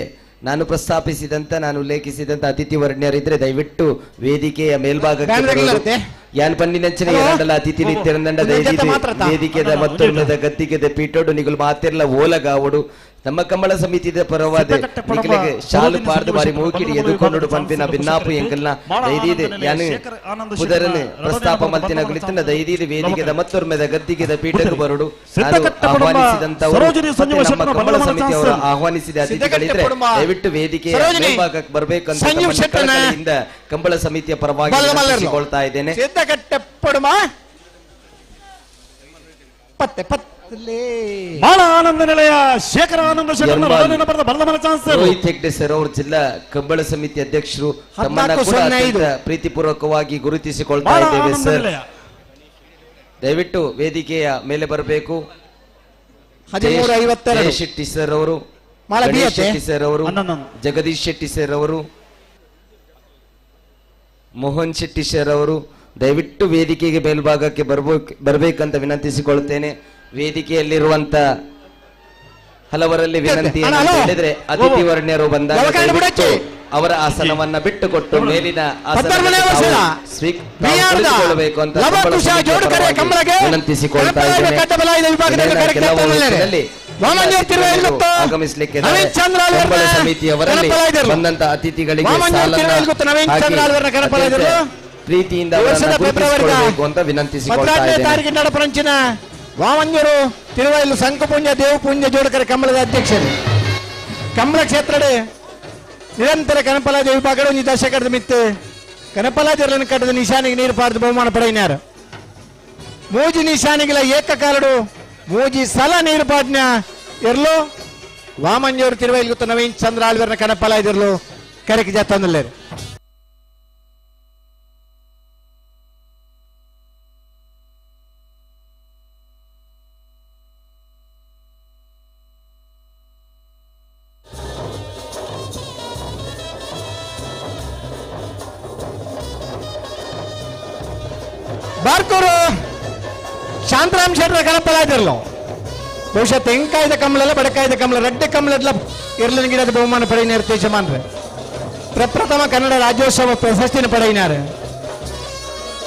ನಾನು ಪ್ರಸ್ತಾಪಿಸಿದಂತ, ನಾನು ಉಲ್ಲೇಖಿಸಿದಂತ ಅತಿಥಿ ವರ್ಣ್ಯರಿದ್ರೆ ದಯವಿಟ್ಟು ವೇದಿಕೆಯ ಮೇಲ್ಭಾಗಕ್ಕೆ ಯಾನ್ ಪನ್ನಿನಂಚಿನ ಎರಡಲ್ಲ ಅತಿಥಿ ನಿತ್ಯರಂದಂಡ ದಯವಿಟ್ಟು ವೇದಿಕೆದ ಮತ್ತೊಮ್ಮದ ಗದ್ದಿಗೆದ ಪೀಠೋಡು ನಿಗುಲು ಮಾತಿರ್ಲ ಓಲಗಾವಡು. ನಮ್ಮ ಕಂಬಳ ಸಮಿತಿದ ಪರವಾದ ನಿಕ್ಲೆಗ್ ಶಾಲು ಪಾರ್ದು ಬಾರಿ ಮೂಕಿಡಿ ಎದುಕೊಂಡು ಪನ್ಪಿನ ಬಿನ್ನಾಪು ಎಂಕಲ್ನ ದೈದೀದ್ ಯಾನು ಪುದರನ್ ಪ್ರಸ್ತಾಪ ಮಲ್ತಿನ ಗುಳಿತನ ದೈದೀದ್ ವೇದಿಕೆದ ಮತ್ತೊರ್ಮೆದ ಗದ್ದಿಗೆದ ಪೀಠಕ್ಕೆ ಬರಡು ಆಹ್ವಾನಿಸಿದಂತವರು ನಮ್ಮ ಕಂಬಳ ಸಮಿತಿಯವರು ಆಹ್ವಾನಿಸಿದ ಅತಿಥಿಗಳಿದ್ರೆ ದಯವಿಟ್ಟು ವೇದಿಕೆಯ ಮೇಲ್ಭಾಗಕ್ಕೆ ಬರಬೇಕಂತ ಕಂಬಳ ಸಮಿತಿಯ ಪರವಾಗಿ ವಿನಂತಿಸಿಕೊಳ್ತಾ ಇದ್ದೇನೆ.
ಬಾಳ ಆನಂದ ನಿಲಯ ಶೇಖರ ಆನಂದ
ರೋಹಿತ್ ಹೆಗ್ಡೆ ಸರ್ ಅವರು ಜಿಲ್ಲಾ ಕಂಬಳ ಸಮಿತಿ ಅಧ್ಯಕ್ಷರು, ತಮ್ಮನ್ನ ಕೂಡ ಅತ್ಯಂತ ಪ್ರೀತಿಪೂರ್ವಕವಾಗಿ ಗುರುತಿಸಿಕೊಳ್ತಾ ಇದ್ದೇವೆ ಸರ್. ದಯವಿಟ್ಟು ವೇದಿಕೆಯ ಮೇಲೆ ಬರಬೇಕು. ಶೆಟ್ಟಿ ಸರ್ ಅವರು, ಗಣೇಶ್ ಶೆಟ್ಟಿ ಸರ್ ಅವರು, ಜಗದೀಶ್ ಶೆಟ್ಟಿ ಸರ್ ಅವರು, ಮೋಹನ್ ಶೆಟ್ಟಿ ಸರ್ ಅವರು ದಯವಿಟ್ಟು ವೇದಿಕೆಗೆ ಮೇಲ್ಭಾಗಕ್ಕೆ ಬರಬೇಕಂತ ವಿನಂತಿಸಿಕೊಳ್ಳುತ್ತೇನೆ. ವೇದಿಕೆಯಲ್ಲಿರುವಂತ ಹಲವರಲ್ಲಿ ವಿನಂತಿ ಹೇಳಿದ್ರೆ ಅತಿಥಿ ವರ್ಣ್ಯರು ಬಂದಾಗ ಅವರ ಆಸನವನ್ನ ಬಿಟ್ಟುಕೊಟ್ಟು ಮೇಲಿನ ಆಸನಕೊಳ್ಳಬೇಕು ಅಂತ ವಿನಂತಿಸಿಕೊಳ್ತಾ ಇದ್ದೇನೆ. ಆಗಮಿಸಲಿಕ್ಕೆ ಕಂಬಳ ಸಮಿತಿಯವರಲ್ಲಿ ಬಂದಂತ ಅತಿಥಿಗಳಿಗೆ ಪ್ರೀತಿಯಿಂದ ಗುರುತಿಸಿಕೊಳ್ಳಬೇಕು ಅಂತ ವಿನಂತಿಸಿಕೊಳ್ತಾ ಇದ್ದೇನೆ.
ವಾಮಂಜೂರು ತಿರುವೈಲು ಸಂಕಪುಂಜ ದೇವಪುಂಜ ಜೋಡಕರ ಕಂಬಳದ ಅಧ್ಯಕ್ಷರು ಕಂಬಳ ಕ್ಷೇತ್ರಡೆ ನಿರಂತರ ಕನಪಲಾಜ ವಿಭಾಗಗಳು ಒಂದು ದಶಕದ ಮಿತ್ತು ಕನಪಲಾಜರನ್ನು ಕಟ್ಟದ ನಿಶಾನಿಗೆ ನೀರು ಪಾರ್ದು ಬಹುಮಾನ ಪಡೆಯಿನಾರು. ಮೂಜಿ ನಿಶಾನಿಗಳ ಏಕಕಾಲಡು ಮೂಜಿ ಸಲ ನೀರು ಪಾಡ್ನ ಇರ್ಲು ವಾಮಂಜೂರು ತಿರುವೈಲು ಗೊತ್ತು ನವೀನ್ ಚಂದ್ರ ಆಳ್ವರ್ನ ಕನಪಲಾಜರ್ಲು ಕರೆಕ್ ಜಾತಂದಲ್ಲೇರು. ಬಾರ್ಕೂರು ಶಾಂತರಾಮ್ ಶೆಟ್ಟರ ಕನಪಲಾದಿರ್ಲು ಬಹುಶಃ ತೆಂಕಾಯ್ದ ಕಮಲಲ್ಲ ಬಡಕಾಯ್ದ ಕಮಲ ರಡ್ಡೆ ಕಮಲಡ್ಲ ಇರ್ಲಿನ ಗಿಡದ ಬಹುಮಾನ ಪಡೆಯಿನಾರು ತೇಜಮಾನ್ರೆ. ಪ್ರಪ್ರಥಮ ಕನ್ನಡ ರಾಜ್ಯೋತ್ಸವ ಪ್ರಶಸ್ತಿನ ಪಡೆಯಿನಾರು.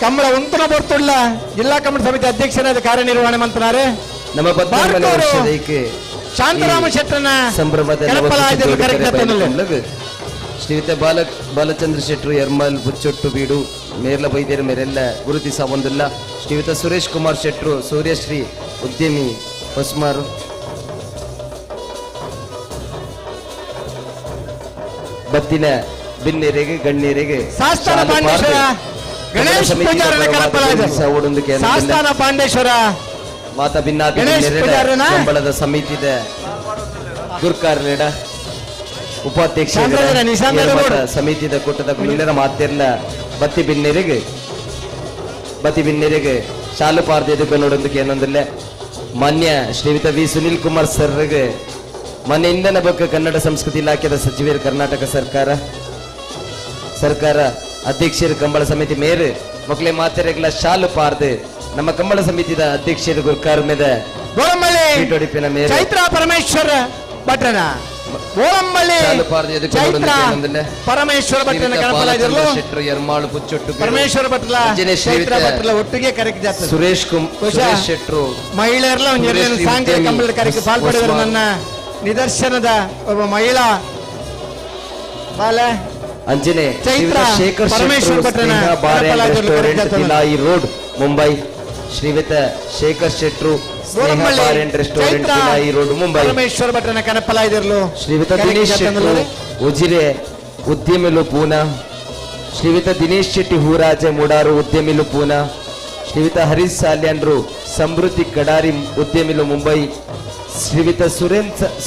ಕಮಲ ಉಂತನ ಬರ್ತುಳ್ಳ ಜಿಲ್ಲಾ ಕಮಲ ಸಮಿತಿ ಅಧ್ಯಕ್ಷರಾದ ಕಾರ್ಯನಿರ್ವಹಣೆ ಮಂತ್ರಾರೆ
ನಮ್ಮ
ಶಾಂತರಾಮ ಶೆಟ್ಟರನ
ಸಂಭ್ರಮದ ಶ್ರೀಯುತ ಬಾಲಚಂದ್ರ ಶೆಟ್ಟರು ಎರ್ಮಲ್ ಬುಚ್ಚೊಟ್ಟು ಬೀಡು ಮೇರ್ಲ ಬೈದೇರು ಮೇರೆಲ್ಲ ಗುರುತಿಸ ಒಂದಿಲ್ಲ. ಶ್ರೀಯುತ ಸುರೇಶ್ ಕುಮಾರ್ ಶೆಟ್ಟರು ಸೂರ್ಯಶ್ರೀ ಉದ್ಯಮಿ ಹೊಸ್ಮಾರು ಬತ್ತಿನ ಬಿನ್ನೆರೆಗೆ ಗಣ್ಣೀರಿಗೆ ಮಾತಾ ಭಿನ್ನಾಭಿ ಕಂಬಳದ ಸಮಿತಿದ ಗುರ್ಕಾರ್ಲೇಡ ಉಪಾಧ್ಯಕ್ಷ ಸಮಿತಿದ ಕೂಟದ ಗುಂಡಿನ ಮಾತಿರ್ಲ ಬತ್ತಿ ಬಿನ್ನೆರೆಗೆ ಶಾಲು ಪಾರ್ದ ಎದುರು ಏನೊಂದಿಲ್ಲ. ಮಾನ್ಯ ಶ್ರೀಯುತ ವಿ ಸುನಿಲ್ ಕುಮಾರ್ ಸರ್ಗೆ ಮಾನ್ಯ ಇಂಧನ ಬಗ್ಗೆ ಕನ್ನಡ ಸಂಸ್ಕೃತಿ ಇಲಾಖೆದ ಸಚಿವರು ಕರ್ನಾಟಕ ಸರ್ಕಾರ ಅಧ್ಯಕ್ಷರು ಕಂಬಳ ಸಮಿತಿ ಮೇರು ಮಕ್ಕಳೇ ಮಾತೆರೆಗಳ ಶಾಲು ಪಾರ್ದು ನಮ್ಮ ಕಂಬಳ ಸಮಿತಿದ ಅಧ್ಯಕ್ಷರು ಗುರ್ಕಾರ ಮೇಲೆ
ಚೈತ್ರ ಪರಮೇಶ್ವರ ಭಟ್ರನ ಪರಮೇಶ್ವರ ಭಟ್ರನ ಪರಮೇಶ್ವರ ಭಟ್ಲ ಚೈತ್ರ ಭಟ್ಲ ಒಟ್ಟಿಗೆ ಕರೆಕ್ಟ್ ಜಾತ್ರೆ
ಸುರೇಶ್ ಕುಮಾರ್ ಶೆಟ್ರು
ಮಹಿಳೆಯರೆಲ್ಲ ಒಂದು ಸಾಂಘಿಕ ಕಂಬಳದ ಕಾರ್ಯಕ್ಕೆ ಪಾಲ್ಪಡೆದರು. ನನ್ನ ನಿದರ್ಶನದ ಒಬ್ಬ ಮಹಿಳಾ ಬಾಲ
ಅಂಜನೆ ಶೇಖರ್ ಪರಮೇಶ್ವರ ಭಟ್ರನ ರೋಡ್ ಮುಂಬೈ. ಶ್ರೀಯುತ ಶೇಖರ್ ಶೆಟ್ರು Sneha bar and restaurant Bhilai road Mumbai.
Parameshwara ಭಟ್ರನ ಕನಪಲಾಯಿದಿರ್ಲು
ಶ್ರೀಯುತ ದಿನೇಶ್ ಶೆಟ್ರು ಉಜಿರೆ ಉದ್ಯಮಿಲು ಪೂನಾ. ಶ್ರೀಯುತ ದಿನೇಶ್ ಶೆಟ್ಟಿ ಹೂರಾಜೆ ಮೂಡಾರು ಉದ್ಯಮಿಲು ಪೂನಾ. ಶ್ರೀಯುತ ಹರೀಶ್ ಸಾಲ್ಯಾನ್ರು ಸಮೃದ್ಧಿ ಕಡಾರಿ ಉದ್ಯಮಿಲು ಮುಂಬೈ. ಶ್ರೀಯುತ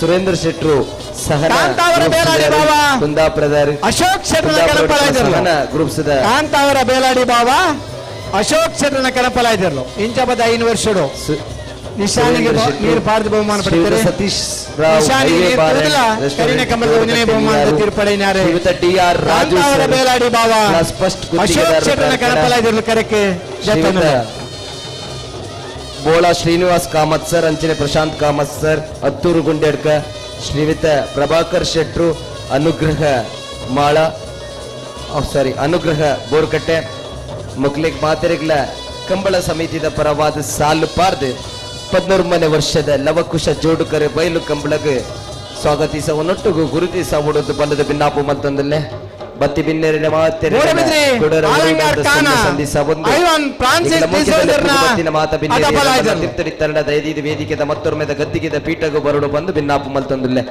ಸುರೇಂದ್ರ ಶೆಟ್ರು ಸಹನ ಕುಂದಾಪುರದಾರು
ಅಶೋಕ್ ಶೆಟ್ಟರ
ಗ್ರೂಪ್ಸ್
ಕಾಂತಾವರ ಬೇಲಾಡಿ ಬಾಬಾ ಅಶೋಕ್ ಶೆಟ್ಟರನ ಕನಪಲಾಯಿದಿರ್ಲು ಇಂಚಪದ 5 ವರ್ಷಡು ನಿಶಾನಿಗೆ ನೀರು ಪಾರ್ದು ಬಹುಮಾನ ಪಡೆಯುತ್ತಾರೆ.
ಸತೀಶ್ ರಾವ್
ಕರಿನ ಕಮಲದ ಒಂದನೇ ಬಹುಮಾನದ ತೀರ್ಪಡೆಯಿನಾರೆ ಕಾಂತಾವರ ಬೇಲಾಡಿ ಬಾಬಾ ಅಶೋಕ್ ಶೆಟ್ಟರನ ಕನಪಲಾಯಿದಿರ್ಲು ಕರೆಕ್ಕೆ
ಬೋಳ ಶ್ರೀನಿವಾಸ್ ಕಾಮತ್ ಸರ್ ಅಂಚನೆ ಪ್ರಶಾಂತ್ ಕಾಮತ್ ಸರ್ ಅತ್ತೂರು ಗುಂಡೆಡ್ಕ. ಶ್ರೀಯುತ ಪ್ರಭಾಕರ್ ಶೆಟ್ರು ಅನುಗ್ರಹ ಮಾಳ ಸಾರಿ ಅನುಗ್ರಹ ಬೋರ್ಕಟ್ಟೆ ಮಕ್ಳಿಗೆ ಮಾತೆರೆಗಳ ಕಂಬಳ ಸಮಿತಿದ ಪರವಾದ ಸಾಲು ಪಾರ್ದು 13ನೇ ವರ್ಷದ ಲವಕುಶ ಜೋಡುಕರೆ ಬಯಲು ಕಂಬಳಗೆ ಸ್ವಾಗತಿಸವನ್ನೊಟ್ಟಿಗೂ ಗುರುತಿಸಬಹುದು ಬಂದದ ಬಿನ್ನಾಪು ಮತ್ತೊಂದಲ್ಲೇ ಬತ್ತಿ ಬಿನ್ನೆರಡೆ ಮಾತೆರೆ ಮಾತ ದಯದೀದ ವೇದಿಕೆದ ಮತ್ತೊರ್ಮೆದ ಗದ್ದಿಗೆದ ಪೀಠಗೂ ಬರಡು ಬಂದು ಬಿನ್ನಾಪು ಮಲ್ತೊಂದುಲ್ಲೆ.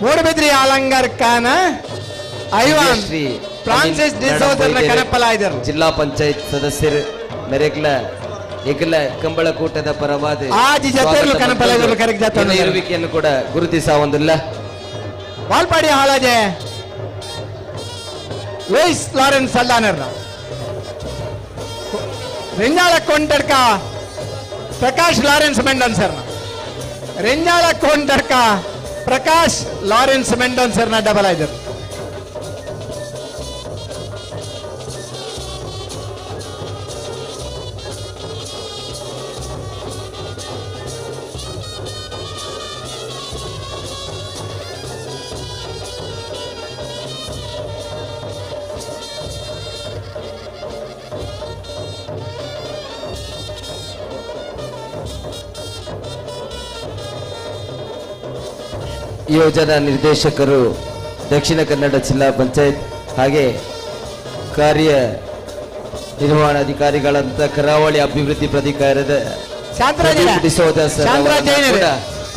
ಮೂಡಬಿದ್ರಿ ಆಲಂಗಾರ್ ಖಾನ ಐವಾನ್ ಫ್ರಾನ್ಸಿಸ್ ಡಿಸೋಜರ್ನ ಕನಪಲಾಯ್ದರು.
ಜಿಲ್ಲಾ ಪಂಚಾಯತ್ ಸದಸ್ಯರು ಮೆರೆಗ್ಲ ಎಗ್ಲ ಕಂಬಳಕೂಟದ ಪರವಾದ ಇರುವಿಕೆಯನ್ನು ಕೂಡ ಗುರುತಿಸ ಒಂದಿಲ್ಲ.
ವಾಲ್ಪಾಡಿ ಹಾಲಾಜೆ ಲೂಯಿಸ್ ಲಾರೆನ್ಸ್ ಸಲ್ದಾನರ್ನ ರೆಂಜಾಳ ಕೊಂಡಡ್ಕ ಪ್ರಕಾಶ್ ಲಾರೆನ್ಸ್ ಮೆಂಡನ್ ಸರ್ನ ರೆಂಜಾಳ ಕೊಂಡಡ್ಕ ಪ್ರಕಾಶ್ ಲಾರೆನ್ಸ್ ಮೆಂಡನ್ ಸರ್ನ ಡಬಲ್ ಆಯ್ದರು.
ಯೋಜನಾ ನಿರ್ದೇಶಕರು ದಕ್ಷಿಣ ಕನ್ನಡ ಜಿಲ್ಲಾ ಪಂಚಾಯತ್ ಹಾಗೆ ಕಾರ್ಯ ನಿರ್ವಹಣಾಧಿಕಾರಿಗಳಂತ ಕರಾವಳಿ ಅಭಿವೃದ್ಧಿ ಪ್ರಾಧಿಕಾರದ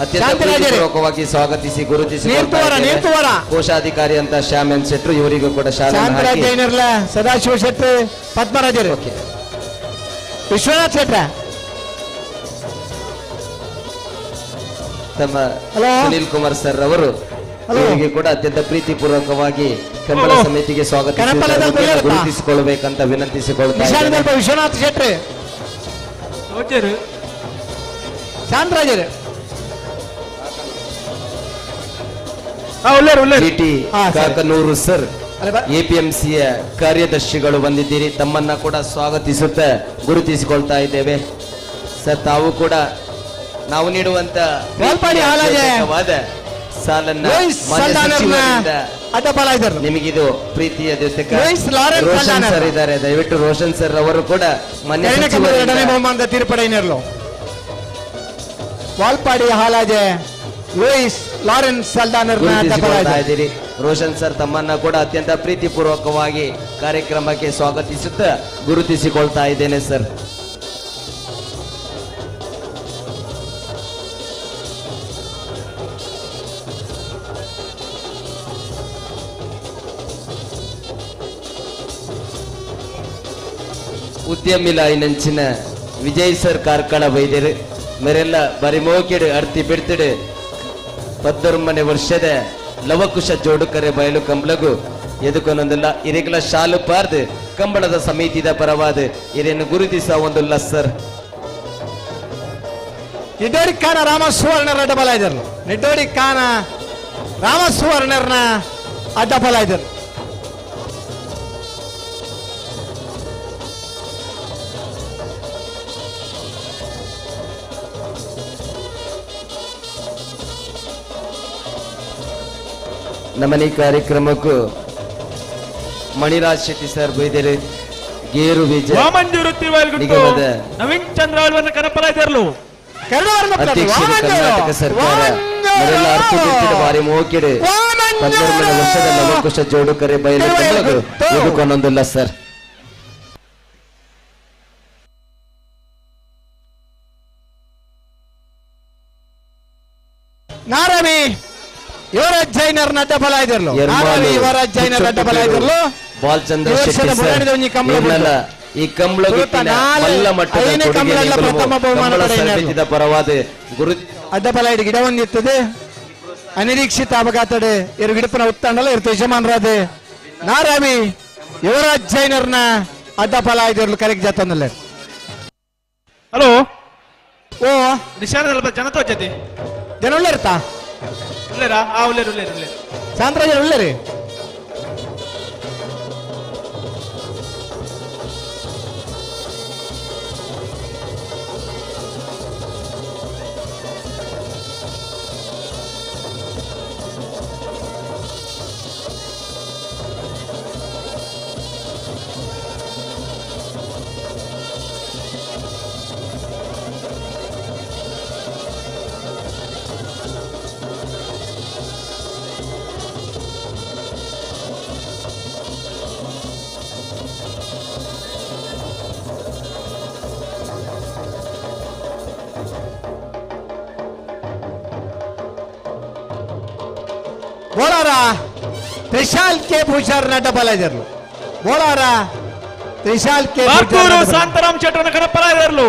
ಅತ್ಯಂತ ಪೂರ್ವಕವಾಗಿ ಸ್ವಾಗತಿಸಿ ಗುರುತಿಸಿ ಕೋಶಾಧಿಕಾರಿ ಅಂತ ಶ್ಯಾಮ್ ಎನ್ ಶೆಟ್ರು ಇವರಿಗೂ ಕೂಡ
ಸದಾಶಿವ ಶೆಟ್ರು ಪದ್ಮರಾಜರು ವಿಶ್ವನಾಥ್ ಶೆಟ್ರ
ತಮ್ಮ ಸುನೀಲ್ ಕುಮಾರ್ ಸರ್ ಅವರು ಇವರಿಗೆ ಕೂಡ ಅತ್ಯಂತ ಪ್ರೀತಿಪೂರ್ವಕವಾಗಿ ಕಂಬಳ ಸಮಿತಿಗೆ ಸ್ವಾಗತ ಗುರುತಿಸಿಕೊಳ್ಳಬೇಕಂತ ವಿನಂತಿಸಿಕೊಳ್ತಾ
ವಿಶ್ವನಾಥ್ ಶೆಟ್ರಿ ಶಾಂತರಾಜರು
ಜಿಟಿ ಕಾಕನೂರು ಸರ್ ಎಪಿಎಂಸಿಯ ಕಾರ್ಯದರ್ಶಿಗಳು ಬಂದಿದ್ದೀರಿ, ತಮ್ಮನ್ನ ಕೂಡ ಸ್ವಾಗತಿಸುತ್ತಾ ಗುರುತಿಸಿಕೊಳ್ತಾ ಇದ್ದೇವೆ ಸರ್. ತಾವು ಕೂಡ ನಾವು ನೀಡುವಂತ ಸಾಲನ್ನ ನಿಮಗಿದು ಪ್ರೀತಿಯ ಜೊತೆಗೆ ರೋಷನ್ ಸರ್ ಇದ್ದಾರೆ, ದಯವಿಟ್ಟು ರೋಷನ್ ಸರ್ ಅವರು ಕೂಡ ಮಾನ್ಯ
ತೀರ್ಪಡೆಯರು ವಾಲ್ಪಾಡಿ ಹಾಲಾಜೆ ಲೂಯಿಸ್ ಲಾರೆನ್ಸ್ ಸಲ್ದಾನರ್
ಇದ್ದೀರಿ. ರೋಷನ್ ಸರ್ ತಮ್ಮನ್ನ ಕೂಡ ಅತ್ಯಂತ ಪ್ರೀತಿಪೂರ್ವಕವಾಗಿ ಕಾರ್ಯಕ್ರಮಕ್ಕೆ ಸ್ವಾಗತಿಸುತ್ತಾ ಗುರುತಿಸಿಕೊಳ್ತಾ ಇದ್ದೇನೆ ಸರ್. ಉದ್ಯಮಿ ಲಾಯಿನಂಚಿನ ವಿಜಯ್ ಸರ್ ಕಾರ್ಕಳ ಬೈದಿರು ಮೇರೆಲ್ಲ ಬರಿ ಮೋಕಿಡು ಅರ್ತಿ ಬಿಡ್ತಿಡು ಪದ್ದೊರ್ಮನೆ ವರ್ಷದ ಲವಕುಶ ಜೋಡುಕರೆ ಬಯಲು ಕಂಬಳಗು ಎದುಕೊನೊಂದಿಲ್ಲ ಇರೆಗಳ ಶಾಲು ಪಾರ್ದು ಕಂಬಳದ ಸಮಿತಿದ ಪರವಾದ ಇರೇನು ಗುರುತಿಸ ಒಂದುಲ್ಲ ಸರ್.
ನಿಡ್ಡೋಡಿ ಖಾನ ರಾಮ ಸುವರ್ಣರ ಅಡ್ಡಬಲ ಇದ್ದರು. ನಿಡ್ಡೋಡಿ ಖಾನ ರಾಮ ಸುವರ್ಣರ್ನ ಅಡ್ಡಬಲ ಇದ್ದರು.
ನಮ್ಮನೆ ಕಾರ್ಯಕ್ರಮಕ್ಕೂ ಮಣಿರಾಜ್ ಶೆಟ್ಟಿ ಸರ್ ಬೈದರು ಗೇರು ಬೀಜ ನಿಗಮದ
ನವೀನ್ ಚಂದ್ರ
ಅಧ್ಯಕ್ಷರು ಕರ್ನಾಟಕ ಸರ್ಕಾರ ಮೊದಲ ಅರ್ಥ ಬಾರಿ ಮೋಕಿಡು 12 ವರ್ಷದ ಲವಕುಶ ಜೋಡುಕರೆ ಬಯಲು ಎದುಕೊಂಡೊಂದಿಲ್ಲ ಸರ್.
ನಾರಮಿ ಯುವರಾಜ್ ಜೈನರ್ ಅಡ್ಡಬಲ ಇದ್ರಲು. ಯುವರಾಜ್ ಜೈನರ್ ಅಡ್ಡಬಲ ಇದ್ರಲು
ಬಾಲಚಂದ್ರ ಶೆಟ್ಟಿ ಈ ಕಂಬಳ ಮಲ್ಲ ಮಟ್ಟದ ಕೊಡುಗೆ ಪರವಾದ ಗುರು
ಅಡ್ಡಬಲ ಇಡು ಗಿಡ ಒಂದಿರ್ತದೆ. ಅನಿರೀಕ್ಷಿತ ಅಪಘಾತಡೆ ಇರು ಗಿಡಪನ ಉತ್ತಂಡಲ ಇರ್ತು ಯಜಮಾನರಾದ ನಾರಾಮಿ ಯುವರಾಜ್ ಜೈನರ್ನ ಅಡ್ಡಬಲ ಇದ್ರಲು ಕರೆಕ್ಟ್ ಜಾತಂದಲ್ಲ.
ಹಲೋ
ಓ
ನಿಶಾನ ಜನ ತೋಚತಿ
ಜನ ಉಳ್ಳೇರ್ತಾ
ಉಳ್ಳೇರಾ? ಆ ಉಳ್ಳೇರು ಉಳ್ಳೇರು ಉಳ್ಳೇರು
ಶಾಂತರಾಜರ್ ಉಳ್ಳೇರಿ. ಬೋಳಾರ ತ್ರಿಶಾಲ್ ಕೆ ಪೂಜಾರ್ ಅಡ್ಡಪಲಾಯದರ್ಲು. ಬೋಳಾರ ತ್ರಿಶಾಲ್ ಕೆ
ಬಾರ್ಕೂರು ಶಾಂತಾರಾಮ್ ಶೆಟ್ಟರನ ಕಣಪಲಾಯದರ್ಲು.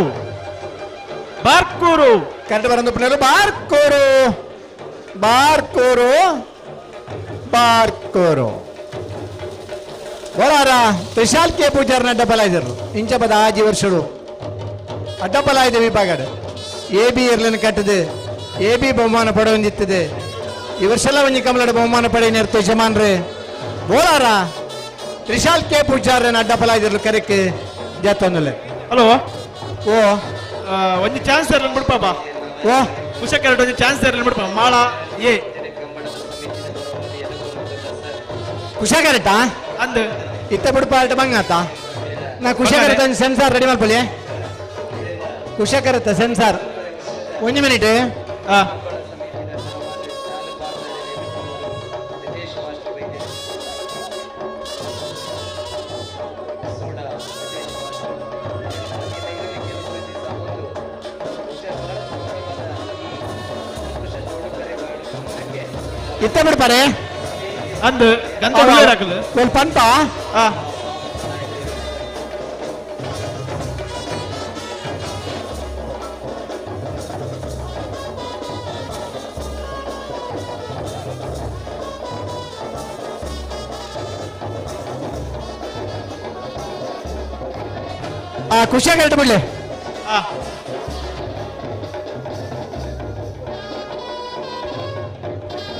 ಬಾರ್ಕೂರು
ಕರೆಂಟ್ ಬರಂದು ಪುನರು ಬಾರ್ಕೂರು ಬಾರ್ಕೂರು ಬಾರ್ಕೂರು ಬೋಳಾರ ತ್ರಿಶಾಲ್ ಕೆ ಪೂಜಾರ್ನ ಅಡ್ಡಪಲಾಯದರ್ಲು. ಇಂಚಪದ ಆಜಿ ವರ್ಷಡು ಅಡ್ಡಪಲಾಯದ ವಿಭಾಗ ಎ ಬಿ ಇರ್ಲನ್ನು ಕಟ್ಟದು ಎ ಬಿ ಬಹುಮಾನ ಪಡೆಯೊಂದಿತ್ತದೆ. ಈ ವರ್ಷ ಒಂಜಿ ಕಮಲಡ ಬಹುಮಾನ ಪಡೆಯ ನೇರ್ತು ಯಜಮಾನ್ರೆ. ಬೋಳಾರ ತ್ರಿಶಾಲ್ ಕೆ ಪೂಜಾರ್ನ ಅಡ್ಡಪಲಾಯದರ್ಲು ಕರೆಕ್ ಜಾತೊಂದುಲ್ಲೆ.
ಹಲೋ
ಓ
ಒಂಜಿ ಚಾನ್ಸ್ ಇರ್ಲನ್ ಬಿಡ್ಪಾಪ.
ಓ
ಕುಶಕರಟ್ ಒಂಜಿ ಚಾನ್ಸ್ ಇರ್ಲನ್ ಬಿಡ್ಪ. ಮಾಳ ಎ
ಕುಶಕರಟ
ಅಂದ್
ಇತ್ತ ಬಿಡ್ಪ ಅಲ್ಟ ಬಂಗಾತ ನಾ ಕುಶಕರತ ಒಂಜಿ ಸೆನ್ಸಾರ್ ರೆಡಿ ಮಲ್ಪೊಲಿ. ಕುಶಕರತ ಸೆನ್ಸಾರ್ ಒಂಜಿ ಮಿನಿಟ್. ಇತ್ತ ಬಿಡ್ಪಾರೆ
ಅಂದ್ ಗಂಧ ಹಾಕಲು
ಪಂಪ. ಖುಷಿಯಾಗಿ ಬಿಡ್ಲಿ.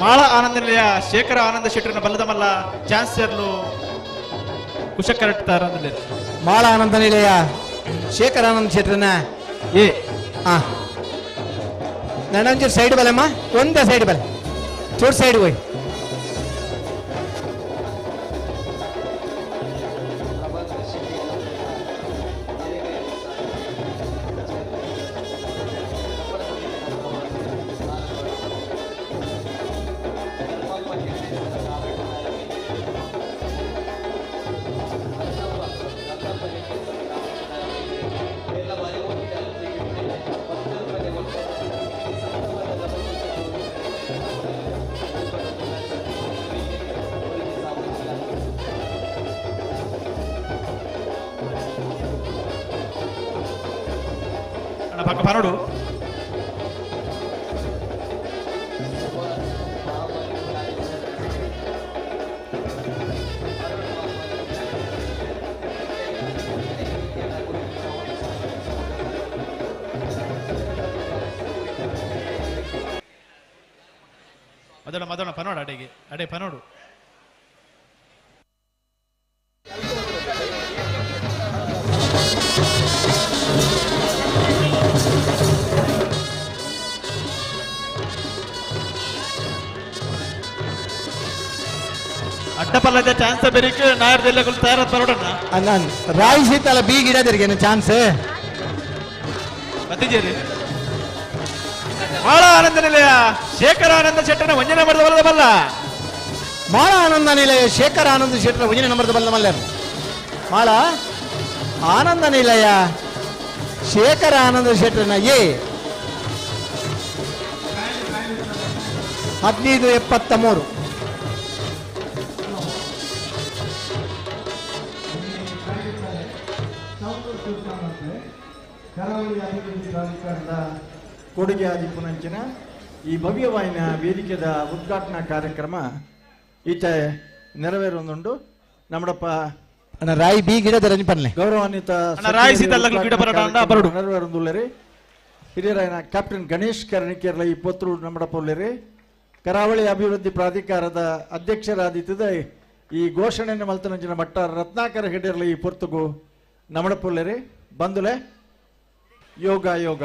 ಮಾಳ ಆನಂದ ನಿಲಯ ಶೇಖರ ಆನಂದ ಶೆಟ್ಟರನ ಬಲ್ಲದ ಮಲ್ಲ ಚಾನ್ಸರ್ಲು ಕುಶಕರಟ್ತಾರ.
ಮಾಳ ಆನಂದ ನಿಲಯ ಶೇಖರ ಆನಂದ ಶೆಟ್ಟರನ
ಎ
ನಾನು ಸೈಡ್ ಬಲಮ್ಮ, ಒಂದೇ ಸೈಡ್ ಬಲೆ, ಚೂರು ಸೈಡ್ ಹೋಯ್.
ಪಕ್ಕ ಪನೋಡು ಮದೋಣ ಮದೋಣ ಪನೋಡು ಅಡೆಗೆ ಅಡೆ ಪನೋಡು. ಅಡ್ಡಪಲ್ಲದ ಚಾನ್ಸ್ ಬೆರಿಕ್ ನಾಯರ್ದೆಲ್ಲ ತಯಾರ ಬರೋಡಣ್ಣ.
ನಾನು ರಾಯಿ ಸೀತಲ ಬೀ ಗಿಡದಿರಿಗೆ ಚಾನ್ಸ್
ಬತ್ತಿಜೇರಿ. ಮಾಳ ಆನಂದ ನಿಲಯ ಶೇಖರ ಆನಂದ ಶೆಟ್ಟನ ವಂಜನೆ ಮಾಡಿದ ಬಲ್ಲದ ಬಲ್ಲ.
ಮಾಳ ಆನಂದ ನಿಲಯ ಶೇಖರ ಆನಂದ ಶೆಟ್ಟನ ವಂಜನೆ ನಂಬರ್ದ ಬಲ್ಲ ಮಲ್ಲ. ಮಾಳ ಆನಂದ ನಿಲಯ ಶೇಖರ ಆನಂದ ಶೆಟ್ಟನ ಎ 1573.
ಕರಾವಳಿ ಅಭಿವೃದ್ಧಿ ಪ್ರಾಧಿಕಾರದ ಕೊಡುಗೆ ಆದಿಪುನಂಚಿನ ಈ ಭವ್ಯವಾಯಿನ ವೇದಿಕೆದ ಉದ್ಘಾಟನಾ ಕಾರ್ಯಕ್ರಮ ಈತ ನೆರವೇರೊಂದುಂಡು. ನಮ್ಮಡಪ್ಪ
ರಾಯಿ ಬಿ ಗಿಡದ ರಂಜಪನ್ಲೆ
ಗೌರವಾನ್ವಿತ
ರಾಯಿ ಸೀತಲ್ಲ ಗಿಡ ಬರಡು
ನೆರವೇರೊಂದುಳ್ಳರಿ ಹಿರಿಯರಾಯನ ಕ್ಯಾಪ್ಟನ್ ಗಣೇಶ್ ಕರ್ಣಿಕೇರ್ಲ ಈ ಪೊತ್ರು ನಮ್ಮಡಪ್ಪ ಉಳ್ಳರಿ. ಕರಾವಳಿ ಅಭಿವೃದ್ಧಿ ಪ್ರಾಧಿಕಾರದ ಅಧ್ಯಕ್ಷರಾದಿತ್ತದ ಈ ಘೋಷಣೆಯನ್ನು ಮಲ್ತನಂಚಿನ ಮಟ್ಟ ರತ್ನಾಕರ ಹೆಡ್ಡಿರಲಿ ಈ ಪೊರ್ತುಗು ನಮ್ಮಡಪ್ಪುಳ್ಳರಿ. ಬಂದುಲೆ ಯೋಗ ಯೋಗ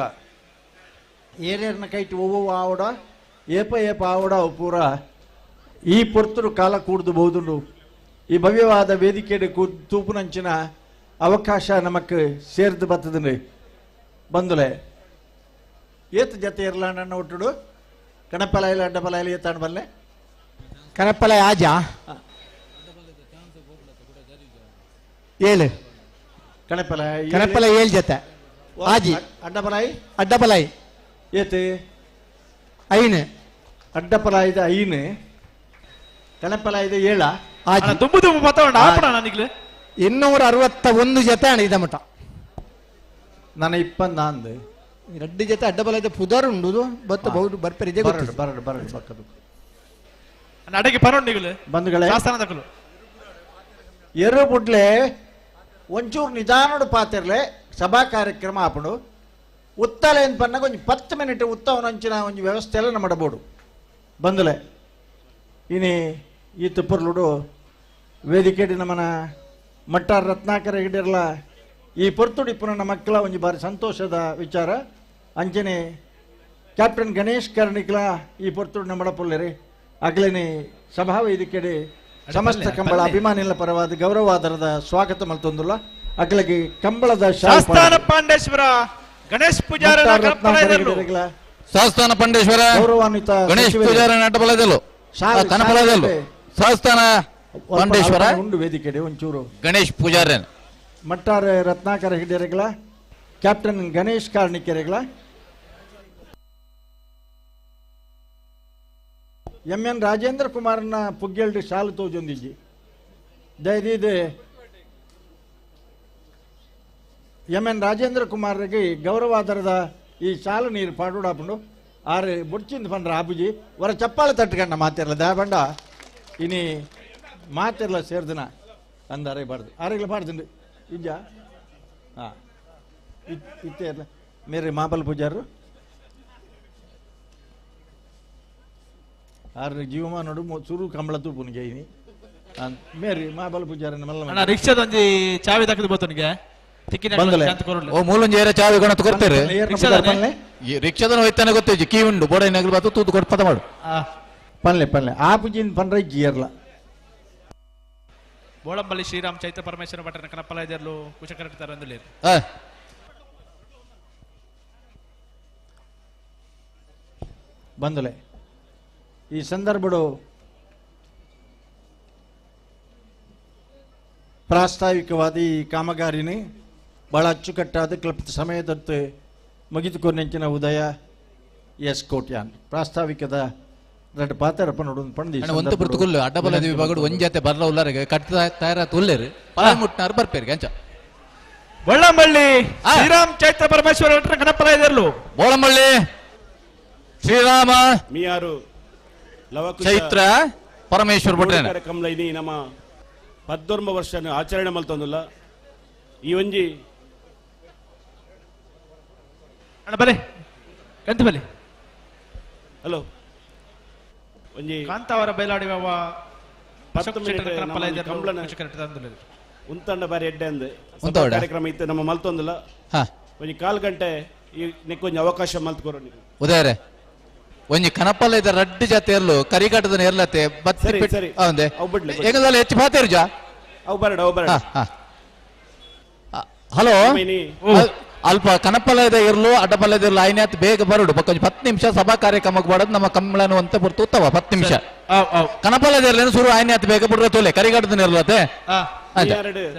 ಏನೇರ್ನ ಕೈಟ್ ಒವ್ವ ಆವಡ ಏಪ ಏಪ ಆವಡ ಪೂರ ಈ ಪೊರ್ತರು ಕಾಲ ಕೂಡ್ದು ಬಹುದುಂಡು. ಈ ಭವ್ಯವಾದ ವೇದಿಕೆ ತೂಪುನಂಚಿನ ಅವಕಾಶ ನಮಕ್ ಸೇರ್ದು ಬರ್ತದೆ. ಬಂದುಲೆ ಏತ್ ಜತೆ ಇರಲ ನನ್ನ ಒಟ್ಟುಡು ಕಣಪಲಾಯಿಲ ಅಡ್ಡಪಲಾಯಿಲ ಏತಾಣ ಬಲ್ಲೆ
ಕಣಪಲಾಯ ಆಜಾ ಏಳು
ಕಣಪಲಾಯ
ಕಣಪಲಾಯ ಏಳು ಜತೆ ಆಜಿ
ಅಡ್ಡಪಲಾಯಿ ಏತ್
ಐನು
ಅಡ್ಡಪಲಾಯಿದ ಐನು. ಕಣಪಲ ಇದೆ ಏಳ
ತುಂಬು ತುಂಬು ಪತ್ತವಣ್ಣ ಆಪಣ ನನಗೆ
261 ಜೊತೆ ಅಣ್ಣ ಇದ ಮಠ
ನನ್ನ 24
ರಡ್ಡು ಜೊತೆ ಅಡ್ಡಬಲ ಇದೆ ಪುದರ್ ಉಂಡು ಬತ್ತ ಬಹುದು ಬರ್ಪೆರಿದೆ
ಬರಡು ಬರಡು ಬರಡು ಬಕ್ಕದು
ಅಡಗೆ ಪರೊಂಡಿಗಳು
ಬಂಧುಗಳೇ
ಶಾಸನದಕಲು
ಎರು ಬುಡ್ಲೆ ಒಂಚೂರು ನಿಧಾನಡು ಪಾತಿರ್ಲೆ ಸಭಾ ಕಾರ್ಯಕ್ರಮ ಆಪುಂಡು ಉತ್ತಲೆ ಅಂತ ಪನ್ನಾಗ ಒಂಜಿ 10 ಮಿನಿಟ್ ಉತ್ತವನಂಚಿನ ಒಂಜಿ ವ್ಯವಸ್ಥೆ ಎಲ್ಲ ಮಾಡಬಹುದು ಬಂದಲೆ ಇನಿ ಈ ತುಪ್ಪರ್ಲುಡು ವೇದಿಕೆ ನಮ್ಮನ ಮಟ್ಟಾರ್ ರತ್ನಾಕರ ಹೆಗಡೆರ್ಲ ಈ ಪೊರ್ತುಡಿ ಪುನಃ ಮಕ್ಕಳ ಒಂಜಿ ಬಾರಿ ಸಂತೋಷದ ವಿಚಾರ ಅಂಚನೆ ಕ್ಯಾಪ್ಟನ್ ಗಣೇಶ್ ಕರ್ಣಿಕ್ಲ ಈ ಪೊರ್ತುಡು ನಮ್ಮ ಪುಲ್ಲೆರಿ ಅಗ್ಲೇನೆ ಸಭಾ ವೇದಿಕೆಡೆ ಸಮಸ್ತ ಕಂಬಳ ಅಭಿಮಾನಿಗಳ ಪರವಾದ ಗೌರವಾದರದ ಸ್ವಾಗತ ಮಲ್ತೊಂದುಲ್ಲ ಅಗ್ಲಗೆ ಕಂಬಳದ
ಶಾಸ್ತಾನ ಪಾಂಡೇಶ್ವರ ಗಣೇಶ್ ಪೂಜಾರನ
ಶಾಸ್ತಾನ ಪಾಂಡೇಶ್ವರ
ಗೌರವಾನ್ವಿತ
ಗಣೇಶ್ ಪೂಜಾರನ ಅಡ್ಡಬಲದಲ್ಲೂ ಕನಪಲದಲ್ಲೂ ಶಾಸ್ತಾನ ಪಾಂಡೇಶ್ವರ
ಉಂಡು ವೇದಿಕೆಡೆ ಒಂಚೂರು
ಗಣೇಶ್ ಪೂಜಾರನ್
ಮಟ್ಟಾರೆ ರತ್ನಾಕರ ಹೆಗಡೆರೆಗಳ ಕ್ಯಾಪ್ಟನ್ ಗಣೇಶ್ ಕಾರ್ಣಿಕೆರೆಗಳ ಎಂ ಎನ್ ರಾಜೇಂದ್ರ ಕುಮಾರ್ನ ಪುಗ್ಗೆಲ್ಡು ಶಾಲು ತೋಜೊಂದಿಜ್ಜಿ ದಯದೀದೆ ಎಂ ಎನ್ ರಾಜೇಂದ್ರ ಕುಮಾರ್ಗೆ ಗೌರವಾದರದ ಈ ಶಾಲು ನೀರು ಪಾಡುಡಾಪುಂಡು ಆರು ಬುಡ್ಚಿಂದ ಪಂಡ್ರ ಆಬುಜಿ ವರ ಚಪ್ಪಾಳೆ ತಟ್ಟುಕಂಡ ಮಾತಿರಲ್ಲ ದಯಬಂಡ ಇನಿ ಮಾತಿರಲ್ಲ ಸೇರ್ದನ ಅಂದಾರೆ ಬಾರ್ದು ಆರೆಗ್ಲ ಪಾಡ್ದುಂಡು ಇಜ್ಜ ಹಾಂ ಇತ್ತೇ ಇರಲ್ಲ ಮೇರೆ ಮಾಬಲ್ ಪೂಜಾರು ಆರು ಜೀವಮಾನೋಡು ಸುರು ಕಂಬಳ ತೂಪುನಿಗೆ ಇನಿ ಮೇರಿ ಮಾಬಲ್ ಪೂಜಾರನ ಮಲ್ಲ
ರಿಕ್ಷಾದೊಂಜಿ ಚಾವಿ ದಕ್ಕದು ಬೋತನಿಗೆ
ಓ ಮೂಲೊಂಜಿ ಏರ ಚಾವಿ ಗಣತ ಕೊಡ್ತಾರೆ ರಿಕ್ಷಾದನ ಹೋಯ್ತಾನೆ ಗೊತ್ತೇಜಿ ಕೀ ಉಂಡು ಬೋಡ ನಗಲು ಬಾತು ತೂತು ಕೊಟ್ಟು ಪದ ಮಾಡು
ಪನ್ಲೆ ಪನ್ಲೆ ಆ ಪೂಜಿನ ಪನ್ರ ಜಿಯರ್ಲ
ಬೋಳಂಬಳ್ಳಿ ಶ್ರೀರಾಮ್ ಚೈತ್ರ ಪರಮೇಶ್ವರ ಭಟ್ಟನ ಕನಪಲ ಇದೆಲ್ಲೂ ಕುಶಕರಡ್ತಾರೆ ಅಂದುಲೇರು
ಬಂದಲೆ ಈ ಸಂದರ್ಭಡು ಪ್ರಾಸ್ತಾವಿಕವಾದ ಈ ಕಾಮಗಾರಿನಿ ಬಹಳ ಅಚ್ಚುಕಟ್ಟಾದ ಕ್ಲಪ್ತ ಸಮಯದಂತೆ ಮುಗಿದುಕೊಂಡೆಂಚಿನ ಉದಯ ಎಸ್ ಕೋಟ್ಯಾನ್ ಪ್ರಾಸ್ತಾವಿಕದ ಎರಡು ಪಾತ್ರ ನೋಡು ಪಂಡಿ
ಒಂದು ಪುರ್ತುಕುಲ್ಲು ಅಡ್ಡಬಲದ ವಿಭಾಗಡು ಒಂಜಾತೆ ಬರ್ಲ ಉಲ್ಲಾರಿಗೆ ಕಟ್ಟ ತಯಾರ ಉಲ್ಲೇರು ಪಲ ಮುಟ್ನಾರು ಬರ್ಪೇರಿಗೆ ಅಂಚ
ಬೊಳ್ಳಂಬಳ್ಳಿ ಶ್ರೀರಾಮ್ ಚೈತ್ರ ಪರಮೇಶ್ವರ ಗಣಪಲ ಇದೆಲ್ಲೂ
ಬೋಳಂಬಳ್ಳಿ ಶ್ರೀರಾಮ
ಮಿಯಾರು
ಚೈತ್ರ ಪರಮೇಶ್ವರ ಭಟ್ರೇನ
ಕಮಲ ಇನಿ ನಮ್ಮ ಪದ್ದೊರ್ಮ ವರ್ಷ ಆಚರಣೆ ಮಲ್ತೊಂದುಲ್ಲ ಈ ಒಂಜಿ
ಅಣ್ಣ ಬಲೆ ಎಂತ ಬಲೆ
ಹಲೋ ಒಂಜಿ
ಕಾಂತಾವರ ಬೈಲಾಡಿ ಬಾವ
10 ಮಿನಿಟ್ ಕಂಬಳನ ಉಂತಂಡ ಬಾರಿ ಎಡ್ಡೆ ಅಂದ್ ಕಾರ್ಯಕ್ರಮ ಇತ್ತು ನಮ್ಮ ಮಲ್ತೊಂದುಲ್ಲ ಒಂಜಿ ಕಾಲ್ ಗಂಟೆ ಈ ನೆಕ್ಕೊಂಜಿ ಅವಕಾಶ ಮಲ್ತ್ಕೊರೋ ನೀವು
ಉದಯರೇ ಒಂಜಿ ಕನಪಲ್ಲ ಇದ್ದ ರಡ್ಡು ಜಾತಿ ಎರ್ಲು ಕರಿಗಾಟದ ಎರ್ಲತೆ ಬತ್ತಿ
ಸರಿ
ಹೌದೇ ಹೆಂಗದಲ್ಲ ಹೆಚ್ಚು ಪಾತೇರು ಜಾ
ಅವು ಬರಡ ಅವು ಬರಡ
ಹಲೋ ಅಲ್ಪ ಕನಪಲಯದ ಇರ್ಲು ಅಡ್ಡಪಲ್ಲದ ಇರ್ಲು ಐನಾತ್ ಬೇಗ ಬರಡು ಬಕ್ಕ 10 ನಿಮಿಷ ಸಭಾ ಕಾರ್ಯಕ್ರಮಕ್ಕೆ ಬರೋದು ನಮ್ಮ ಕಮ್ಮಳನು ಅಂತ ಬರ್ತು ಉತ್ತವ 10 ನಿಮಿಷ ಕನಪಲದ ಇರ್ಲೇನು ಸುರು ಐನಾತ್ ಬೇಗ ಬಿಡ್ರ ತೋಲೆ ಕರಿಗಾಟದ ಇರ್ಲತೆ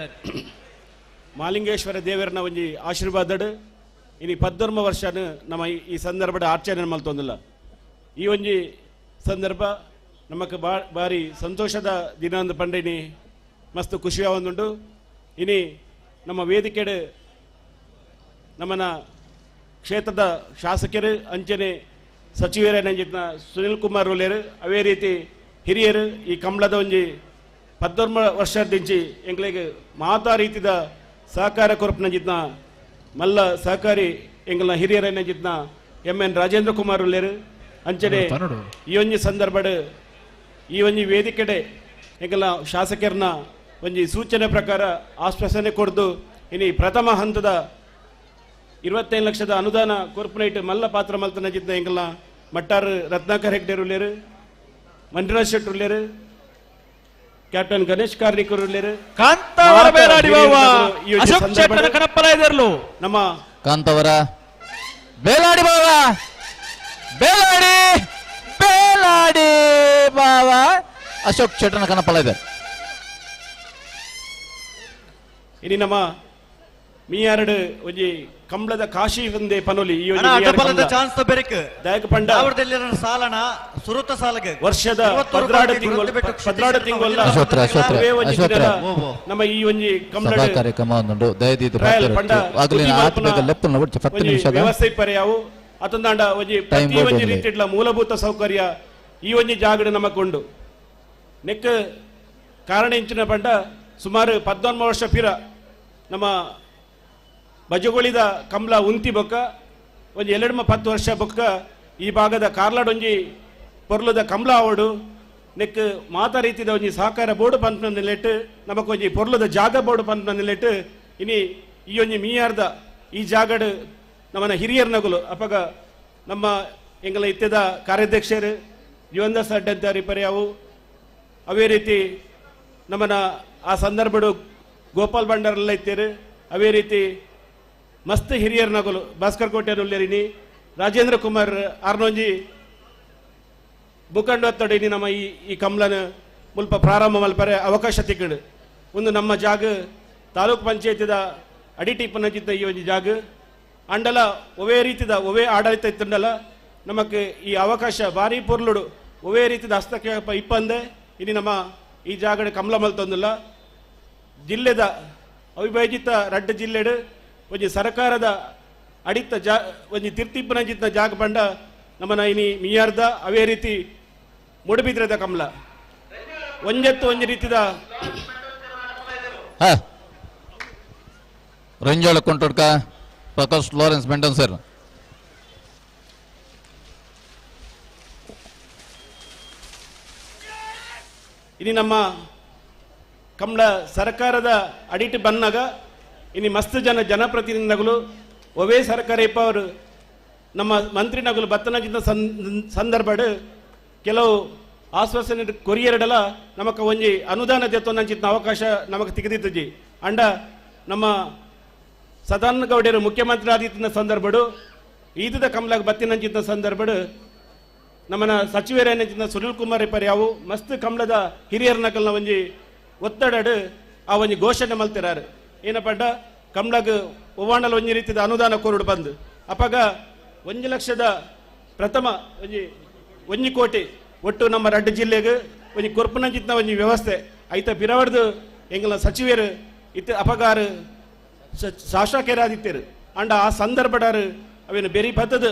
ಮಾಲಿಂಗೇಶ್ವರ ದೇವರನ ಒಂಜಿ ಆಶೀರ್ವಾದಡ್ ಇನಿ ಪದ್ದೊರ್ಮ ವರ್ಷ ನಮ್ಮ ಈ ಸಂದರ್ಭದ ಆಚರಣೆ ಮಲ್ತೊಂದಿಲ್ಲ ಈ ಒಂಜಿ ಸಂದರ್ಭ ನಮಕ್ ಬಾರಿ ಸಂತೋಷದ ದಿನ ಅಂದು ಪಂಡಿನಿ ಮಸ್ತ್ ಖುಷಿಯಾವಂದುಂಡು ಇನಿ ನಮ್ಮ ವೇದಿಕೆಡು ನಮ್ಮನ ಕ್ಷೇತ್ರದ ಶಾಸಕರು ಅಂಚನೆ ಸಚಿವರೇನ ಸುನಿಲ್ ಕುಮಾರ್ ಉಲ್ಲೇರು ಅವೇ ರೀತಿ ಹಿರಿಯರು ಈ ಕಂಬಳದ ಒಂಜಿ ಪದ್ದೊರ್ಮ ವರ್ಷದಿಂಚಿ ಎಂಗ್ಲಿಗೆ ಮಾತಾ ರೀತಿದ ಸಹಕಾರ ಕೊರಪನಂಜಿತ್ನ ಮಲ್ಲ ಸಹಕಾರಿ ಎಂಗ್ಲ ಹಿರಿಯರೇನಂಜಿತ್ನ ಎಂ ಎನ್ ರಾಜೇಂದ್ರ ಕುಮಾರ್ ಉಲ್ಲೇರು ಅಂಚನೆ ಈ ಒಂಜಿ ಸಂದರ್ಭಡ್ ಈ ಒಂಜಿ ವೇದಿಕೆಡೆ ಎಂಗಲ ಶಾಸಕರನ್ನ ಒಂಜಿ ಸೂಚನೆ ಪ್ರಕಾರ ಆಶ್ವಾಸನೆ ಕೊಡ್ದು ಇನಿ ಪ್ರಥಮ ಹಂತದ 25 ಲಕ್ಷದ ಅನುದಾನ ಕೊರ್ಪೊರೇಟ್ ಮಲ್ಲ ಪಾತ್ರ ಮಲ್ತನ ಜಿದ್ದ ಎಂಗಲ ಮಟ್ಟಾರ್ ರತ್ನಾಕರ್ ಹೆಗ್ಡೆರ್ ಉಲ್ಲೇರು ಮಂಜುನಾಥ್ ಶೆಟ್ಟರ್ ಉಲ್ಲೇರು ಕ್ಯಾಪ್ಟನ್ ಗಣೇಶ್ ಕಾರ್ಣಿಕರ್ ಉಲ್ಲೇರು
ಕಾಂತಾವರ ಬೇಲಾಡಿ ಬಾವ ಅಶೋಕ್ ಶೆಟ್ಟರ ಕಣಪ್ಪಲ ಇದೆರ್ಲು
ನಮ್ಮ
ಕಾಂತಾವರ ಬೇಲಾಡಿ ಬಾವ ಬೇಲಾಡಿ ಬೇಲಾಡಿ ಬಾವ ಅಶೋಕ್ ಶೆಟ್ಟನ ಕಣಪ್ಪಲ ಇದೆ
ಇನಿ ನಮ್ಮ ಮೀಯಾರಡು ಒಂಜಿ ಕಂಬಳದ ಕಾಶಿ ಒಂದೇ ಪನೊಲಿ ಈ ಒಂಜಿ
ಅಣ್ಣ,
ಮೀಯಾರು
ಅಡ್ಡಬಲದ
ಕಂಬಳ.
ಚಾನ್ಸ್ ಬೆರಿಕ್
ದಾಯಕ ಪಂಡ
ಸಾಲನ ಸುರುತ ಸಾಲಗೆ
ವರ್ಷದ 12 ತಿಂಗಳು 12 ತಿಂಗಳ
ಅಶ್ವತ್ಥ, ಅಶ್ವತ್ಥ,
ಅವೇ ಒಂಜಿ
ಅಶ್ವತ್ಥ.
ದಿನದ ನಮ್ಮ ಈ ಒಂಜಿ ಕಂಬಳ
ಸಭಾ ಕಾರ್ಯಕ್ರಮ ಒಂದುಂಡು ದಯದೀದು
ಟ್ರಯಲ್ ಪಂಡ
ಆಗಲಿನ ಆತ್ ಬೇಗ ಲೆಪ್ಪುನ ಒಟ್ಟು 10
ಒಂಜಿ
ನಿಮಿಷದ
ವ್ಯವಸ್ಥೆ ಇಪ್ಪರೆ ಯಾವು ಅತಂದಾಂಡ ಒಂಜಿ
ಟೈಮ್
ಪ್ರತಿ
ಬೋರ್ಡ್
ಒಂಜಿ
ಉಂಡು.
ರೀತಿಡ್ಲ ಮೂಲಭೂತ ಸೌಕರ್ಯ ಈ ಒಂಜಿ ಜಾಗಡ್ ನಮಕೊಂಡು ನೆಕ್ ಕಾರಣ ಇಂಚಿನ ಪಂಡ ಸುಮಾರು 19 ವರ್ಷ ಪಿರ ನಮ್ಮ ಬಜಗೋಳಿದ ಕಂಬಳ ಉಂತಿ ಬೊಕ್ಕ ಒಂಜಿ 2-10 ವರ್ಷ ಬೊಕ್ಕ ಈ ಭಾಗದ ಕಾರ್ಲಾಡ್ ಒಂಜಿ ಪೊರ್ಲದ ಕಂಬಳ ಆವಡು ನೆಕ್ ಮಾತಾ ರೀತಿದ ಒಂಜಿ ಸಹಕಾರ ಬೋರ್ಡ್ ಪಂಪ್ನ ನೆಲೆಟ್ ನಮಕ್ ಒಂಜಿ ಪೊರ್ಲದ ಜಾಗ ಬೋರ್ಡ್ ಪಂಪ್ನ ನೆಲೆಟ್ ಇನಿ ಈ ಒಂಜಿ ಮೀಯಾರ್ದ ಈ ಜಾಗಡ್ ನಮ್ಮನ ಹಿರಿಯರ್ ನಗುಲು ಅಪಗ ನಮ್ಮ ಎಂಗಲ ಇತ್ಯದ ಕಾರ್ಯಾಧ್ಯಕ್ಷರು ಜೀವನ್ದಾಸ್ ಅಡ್ಡಂತಾರಿ ಪರ್ಯಾವು ಅವೇ ರೀತಿ ನಮ್ಮನ ಆ ಸಂದರ್ಭಡು ಗೋಪಾಲ್ ಭಂಡಾರೆಲ್ಲ ಇತ್ತೇರು ಅವೇ ರೀತಿ ಮಸ್ತ್ ಹಿರಿಯರ್ ನಗುಲು ಭಾಸ್ಕರ್ ಕೋಟೆಯನ್ನುಲ್ಲೇರಿನಿ ರಾಜೇಂದ್ರ ಕುಮಾರ್ ಆರ್ನೊಂಜಿ ಮುಖಂಡ ಒತ್ತಡಿನಿ ನಮ್ಮ ಈ ಈ ಕಮ್ಲನ ಮುಲ್ಪ ಪ್ರಾರಂಭ ಮಲ್ಪರೆ ಅವಕಾಶ ತಿಕ್ಕಡು ಒಂದು ನಮ್ಮ ಜಾಗ ತಾಲೂಕು ಪಂಚಾಯತಿದ ಅಡಿಟಿಪ್ಪನಜಿದ್ದ ಈ ಒಂದು ಜಾಗ ಅಂಡಲ ಒವೇ ರೀತಿದ ಒವೇ ಆಡಳಿತ ಇತ್ತಂಡಲ ನಮಕ್ ಈ ಅವಕಾಶ ಭಾರಿ ಪೊರ್ಲುಡು ಒವೇ ರೀತಿದ ಹಸ್ತಕ್ಷೇಪ ಇಪ್ಪಂದೆ ಇನಿ ನಮ್ಮ ಈ ಜಾಗಡೆ ಕಮಲ ಮಲ್ತೊಂದಿಲ್ಲ ಜಿಲ್ಲೆದ ಅವಿಭಜಿತ ರಡ್ಡ ಜಿಲ್ಲೆಡು ಒಂಜಿ ಸರ್ಕಾರದ ಅಡಿತ ಜಾ ಒಂಜಿ ತಿರ್ತಿಪ್ಪನಜಿತ್ನ ಜಾಗ ಪಂಡ ನಮ್ಮನ ಇನಿ ಮಿಯಾರ್ದ ಅವೇ ರೀತಿ ಮುಡುಬಿದ್ರದ ಕಮಲ ಒಂಜತ್ತು ಒಂಜಿ ರೀತಿದ
ರಂಜೋಳ ಕೊಂಟೋಡ್ಕ ಪ್ರಕಾಶ್ ಲಾರೆನ್ಸ್ ಮೆಂಡನ್ ಸರ್
ಇನಿ ನಮ್ಮ ಕಮಲ ಸರ್ಕಾರದ ಅಡಿಟ್ ಬನ್ನಾಗ ಇನಿ ಮಸ್ತ್ ಜನ ಜನಪ್ರತಿನಿಧಿಗಳು ಒವೇ ಸರ್ಕಾರ ಇಪ್ಪ ಅವರು ನಮ್ಮ ಮಂತ್ರಿನಗಲು ಬತ್ತನಜಿನ ಸಂದರ್ಭಡ್ ಕೆಲವು ಆಶ್ವಾಸನೆ ಕೊರಿಯರಡಲ ನಮಕ ಒಂಜಿ ಅನುದಾನ ದೆತ್ತೊಂದಂಚಿತ್ನ ಅವಕಾಶ ನಮಕ್ ತಿಗದಿತ್ತಜಿ ಅಂಡ ನಮ್ಮ ಸದಾನಂದ ಗೌಡರು ಮುಖ್ಯಮಂತ್ರಿ ಆದಿತ್ತಿನ ಸಂದರ್ಭಡು ಈದದ ಕಮಲಾಗ ಬತ್ತಿನಂಚಿತ್ನ ಸಂದರ್ಭಡು ನಮ್ಮನ ಸಚಿವರೇನಂಚಿನ ಸುನಿಲ್ ಕುಮಾರ್ ಇಪ್ಪರ್ ಯಾವು ಮಸ್ತ್ ಕಮಲದ ಹಿರಿಯರ ನಕಲ್ನ ಒಂಜಿ ಒತ್ತಡಡು ಆ ಒಂಜಿ ಘೋಷಣೆ ಮಲ್ತಿರಾರು ಏನಪಂಡ ಕಮಲಗ್ ಒವ್ವಾಂಡಲ ಒಂಜಿ ರೀತಿದ ಅನುದಾನ ಕೋರುಡು ಬಂದು ಅಪಗ 1 ಲಕ್ಷದ ಪ್ರಥಮ ಒಂಜಿ 1 ಕೋಟಿ ಒಟ್ಟು ನಮ್ಮ ರಡ್ಡು ಜಿಲ್ಲೆಗೆ ಒಂಜಿ ಕೊರ್ಪುನಂಚಿತ್ನ ಒಂಜಿ ವ್ಯವಸ್ಥೆ ಐತ ಪಿರವಡ್ದು ಎಂಗಲ ಸಚಿವರು ಇತ್ತ ಅಪಗಾರು ಶಾಸಕರಾದಿತ್ತೇರು ಅಂಡ ಆ ಸಂದರ್ಭಡಾರು ಅವೇನು ಬೆರಿ ಪತ್ತದ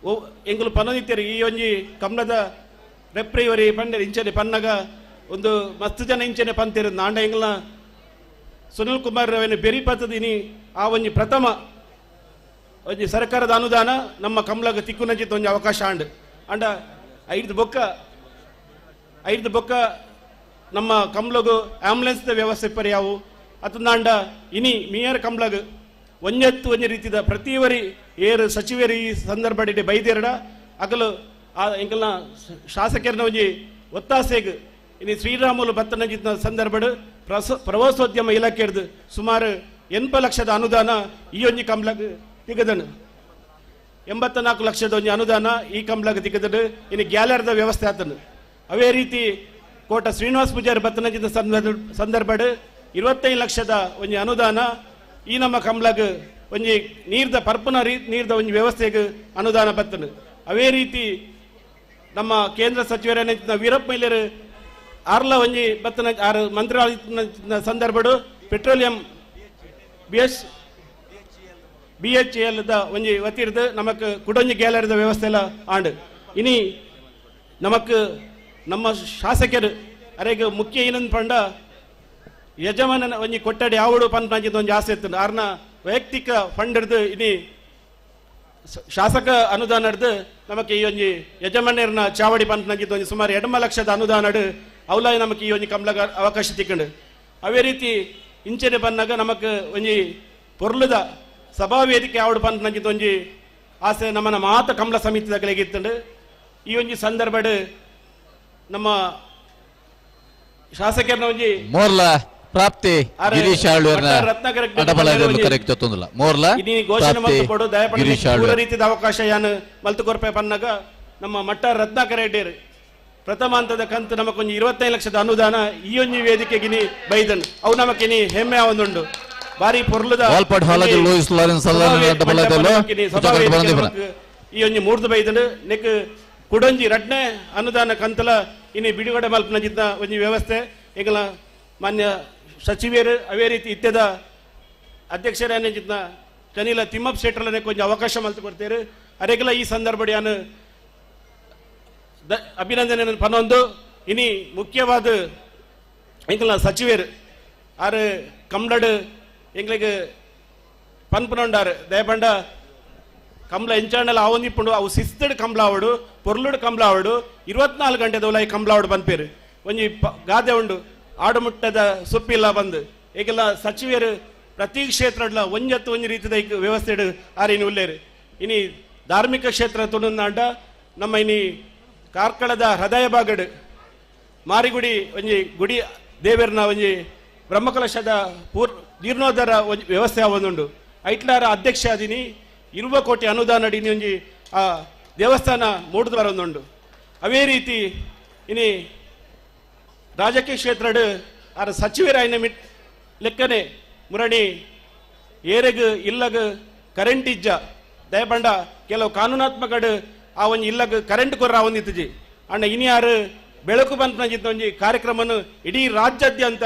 ಓ ಎಂಗುಲು ಪನ್ನದಿತ್ತೇರು ಈ ಒಂಜಿ ಕಮಲದ ರೆಪ್ರಿವರಿ ಪಂಡೇರು ಇಂಚನೆ ಪನ್ನಗ ಒಂದು ಮಸ್ತ್ ಜನ ಇಂಚನೆ ಪಂತೇರು ನಾಂಡ ಎಂಗಲ ಸುನಿಲ್ ಕುಮಾರ್ ಅವೇನು ಬೆರಿ ಪತ್ತದ ಇನಿ ಆ ಒಂಜಿ ಪ್ರಥಮ ಒಂಜಿ ಸರ್ಕಾರದ ಅನುದಾನ ನಮ್ಮ ಕಮಲಗ ತಿಕ್ಕುನಂಚಿತ್ತ ಒಂಜಿ ಅವಕಾಶ ಅಂಡ್ ಅಂಡ 5 ಬೊಕ್ಕ ನಮ್ಮ ಕಮಲಗು ಆಂಬುಲೆನ್ಸ್ದ ವ್ಯವಸ್ಥೆ ಪರ್ಯಾವು ಅತಂದಾಂಡ ಇನಿ ಮೀಯರ್ ಕಮಲಗ್ ಒಂಜತ್ತು ಒಂಜಿ ರೀತಿದ ಪ್ರತಿವರಿ ಏರು ಸಚಿವರು ಈ ಸಂದರ್ಭ ಬೈದೇರಡ ಅಗಲು ಆ ಎಂಕಲ್ನ ಶಾಸಕರನ್ನ ಒಂಜಿ ಒತ್ತಾಸೆಗ್ ಇನಿ ಶ್ರೀರಾಮುಲು ಬತ್ತನಜಿತ್ನ ಸಂದರ್ಭಡ್ ಪ್ರವಾಸೋದ್ಯಮ ಇಲಾಖೆರ್ದು ಸುಮಾರು 80 ಲಕ್ಷದ ಅನುದಾನ ಈ ಒಂಜಿ ಕಮಲಗ್ ತಿಗದನು 84 ಲಕ್ಷದ ಒಂಜಿ ಅನುದಾನ ಈ ಕಮಲಗ್ ತಿಗದನು ಇನ್ನು ಗ್ಯಾಲರಿದ ವ್ಯವಸ್ಥೆ ಆತನು ಅವೇ ರೀತಿ ಕೋಟ ಶ್ರೀನಿವಾಸ ಪೂಜಾರಿ ಬತ್ತನಜಿನ ಸಂದರ್ಭಡ್ 25 ಲಕ್ಷದ ಒಂಜಿ ಅನುದಾನ ಈ ನಮ್ಮ ಕಮಲಗ್ ಒಂಜಿ ನೀರ್ದ ಪರ್ಪುನ ನೀರ್ದ ಒಂಜಿ ವ್ಯವಸ್ಥೆಗೆ ಅನುದಾನ ಬತ್ತನು ಅವೇ ರೀತಿ ನಮ್ಮ ಕೇಂದ್ರ ಸಚಿವರೇನ ವೀರಪ್ಪ ಮೈಲೇರು ಆರ್ಲ ಒಂಜಿ ಬತ್ತನ ಆರು ಮಂತ್ರಾಲಯ ಸಂದರ್ಭಡು ಪೆಟ್ರೋಲಿಯಂ BHEL the ಒಂಜಿ ವತಿರ್ದು ನಮಕ್ ಕುಡೊಂಜಿ ಗ್ಯಾಲರಿದ ವ್ಯವಸ್ಥೆ ಎಲ್ಲ ಆಂಡ್ ಇನಿ ನಮಕ್ ನಮ್ಮ ಶಾಸಕರು ಅರೆಗೆ ಮುಖ್ಯ ಏನಂದ್ ಪಂಡ ಯಜಮಾನನ ಒಂಜಿ ಕೊಟ್ಟಡಿ ಯಾವಡು ಪಂಪಂಚಿದ ಒಂಜಿ ಆಸೆ ಇತ್ತು ಆರ್ನ ವೈಯಕ್ತಿಕ ಫಂಡ್ ಹಿಡ್ದು ಇನಿ ಶಾಸಕ ಅನುದಾನ ಹಿಡ್ದು ನಮಕ್ ಈ ಒಂಜಿ ಯಜಮಾನರ್ನ ಚಾವಡಿ ಪಂಪಂಚಿದ ಒಂಜಿ ಸುಮಾರು 2 ಲಕ್ಷದ ಅನುದಾನ ಅವಲ ನಮಕ್ ಈ ಒಂಜಿ ಕಮಲಗ ಅವಕಾಶ ತಿಕ್ಕಂಡು ಅವೇ ರೀತಿ ಇಂಚನೆ ಬಂದಾಗ ನಮಕ್ ಒಂಜಿ ಪೊರ್ಲುದ ಸಭಾವೇದಿಕೆ ಯಾವಡು ಪಂಪಂಚಿದ ಒಂಜಿ ಆಸೆ ನಮ್ಮನ ಮಾತ ಕಮಲ ಸಮಿತಿದ ಈ ಒಂಜಿ ಸಂದರ್ಭಡ್ ನಮ್ಮ ಶಾಸಕರನ್ನ ಒಂಜಿ
ಮೋರ್ಲ ಪ್ರಾಪ್ತಿ ಗಿರೀಶ್ ಆಳ್ವರ್ನ ಅಡಬಲ ಕರೆಕ್ಟ್ ತೊಂದಿಲ್ಲ ಮೋರ್ಲ
ಘೋಷಣೆ ಮಲ್ತು ಗಿರೀಶ್ ಆಳ್ವ ರೀತಿಯ ಅವಕಾಶ ಯಾನು ಮಲ್ತು ಕೊರ್ಪೆ ಪನ್ನಾಗ ನಮ್ಮ ಮಟ್ಟ ರತ್ನಾಕರ ರೆಡ್ಡಿಯರು ಪ್ರಥಮ ಹಂತದ ಕಂತು ನಮಕೊಂಜಿ 25 ಲಕ್ಷದ ಅನುದಾನ ಈ ಒಂಜಿ ವೇದಿಕೆಗಿನಿ ಬೈದನ್ ಅವು ನಮಕಿನಿ ಹೆಮ್ಮೆ ಒಂದುಂಡು. ಬಾರಿ ಪೊರ್ಲುದ
ವಾಲ್ಪಾಡ್ ಹಾಲಾಜಿ ಲೂಯಿಸ್ ಲಾರೆನ್ಸ್ ಅಡ್ಡಬಲದಲ್ಲೂ
ಈ ಒಂಜಿ ಮೂರ್ದು ಬೈದನು ನೆಕ್ ಕುಡೊಂಜಿ ರಡ್ನೆ ಅನುದಾನ ಕಂತಲ ಇನಿ ಬಿಡುಗಡೆ ಮಲ್ಪನಂಚಿನ ಒಂಜಿ ವ್ಯವಸ್ಥೆ ಎಂಕಲ ಮಾನ್ಯ ಸಚಿವರು ಅವೇ ರೀತಿ ಇತ್ಯದ ಅಧ್ಯಕ್ಷರೇನಿನ ಕನಿಲ ತಿಮ್ಮಪ್ಪ ಶೆಟ್ಟರ್ಲನೆ ಕೊಂಚ ಅವಕಾಶ ಮಲ್ತು ಕೊಡ್ತೇರು ಅರೆಗೆಲ್ಲ ಈ ಸಂದರ್ಭ ಯಾನು ಅಭಿನಂದನೆ ಪನೊಂದು ಇನಿ ಮುಖ್ಯವಾದ ಎಂಕಲ ಸಚಿವರು ಆರು ಕಮ್ಲಡು ಎಂಗ್ಲಿಗೆ ಪನ್ಪನೊಂಡಾರು ದಯಪಂಡ ಕಂಬ್ಲ ಎಂಚಾಂಡಲ ಆವೊಂದಿಪ್ಪುಂಡು ಅವು ಶಿಸ್ತಡು ಕಂಬ್ಲ ಆವಡು ಪೊರ್ಲುಡು ಕಂಬ್ಲ ಆವಡು 24 ಗಂಟೆ ದೌಲಾಯಿ ಕಂಬ್ಲ ಆವಡು ಪನ್ಪೇರು ಒಂಜಿ ಗಾದೆ ಉಂಡು ಆಡುಮುಟ್ಟದ ಸುಪ್ಪಿಲ್ಲ ಬಂದು ಏಕೆಲ್ಲ ಸಚಿವರು ಪ್ರತಿ ಕ್ಷೇತ್ರಡ್ಲ ಒಂಜತ್ತು ಒಂಜಿ ರೀತಿದ ವ್ಯವಸ್ಥೆ ಆರು ಇನ್ನು ಉಲ್ಲೇರು ಇನಿ ಧಾರ್ಮಿಕ ಕ್ಷೇತ್ರ ತುಣುನಾಂಡ ನಮ್ಮ ಇನಿ ಕಾರ್ಕಳದ ಹೃದಯ ಭಾಗಡು ಮಾರಿಗುಡಿ ಒಂಜಿ ಗುಡಿ ದೇವರ್ನ ಒಂಜಿ ಬ್ರಹ್ಮಕಲಶದ ಜೀರ್ಣೋದ್ಧಾರ ಒಂಜಿ ವ್ಯವಸ್ಥೆ ಆವೊಂದುಂಡು ಐಟ್ಲಾರ ಅಧ್ಯಕ್ಷ ಅದಿನಿ 20 ಕೋಟಿ ಅನುದಾನ ಅಡಿನಿ ಒಂಜಿ ಆ ದೇವಸ್ಥಾನ ಮೂಡುದು ಬರೊಂದುಂಡು ಅವೇ ರೀತಿ ಇನಿ ರಾಜಕೀಯ ಕ್ಷೇತ್ರಡು ಆರ ಸಚಿವರಾಯಿನ ಮಿಟ್ ಲೆಕ್ಕನೆ ಮುರಣಿ ಏರೆಗ್ ಇಲ್ಲಗ್ ಕರೆಂಟ್ ಇಜ್ಜ ದಯಪಂಡ ಕೆಲವು ಕಾನೂನಾತ್ಮಕಡು ಆ ಒಂಜಿ ಇಲ್ಲಗ್ ಕರೆಂಟ್ ಕೊರ್ರ ಒಂದಿತ್ತುಜಿ ಅಣ್ಣ ಇನಿಯಾರು ಬೆಳಕು ಬಂತನಂಚಿತ್ತ ಒಂಜಿ ಕಾರ್ಯಕ್ರಮನು ಇಡೀ ರಾಜ್ಯಾದ್ಯಂತ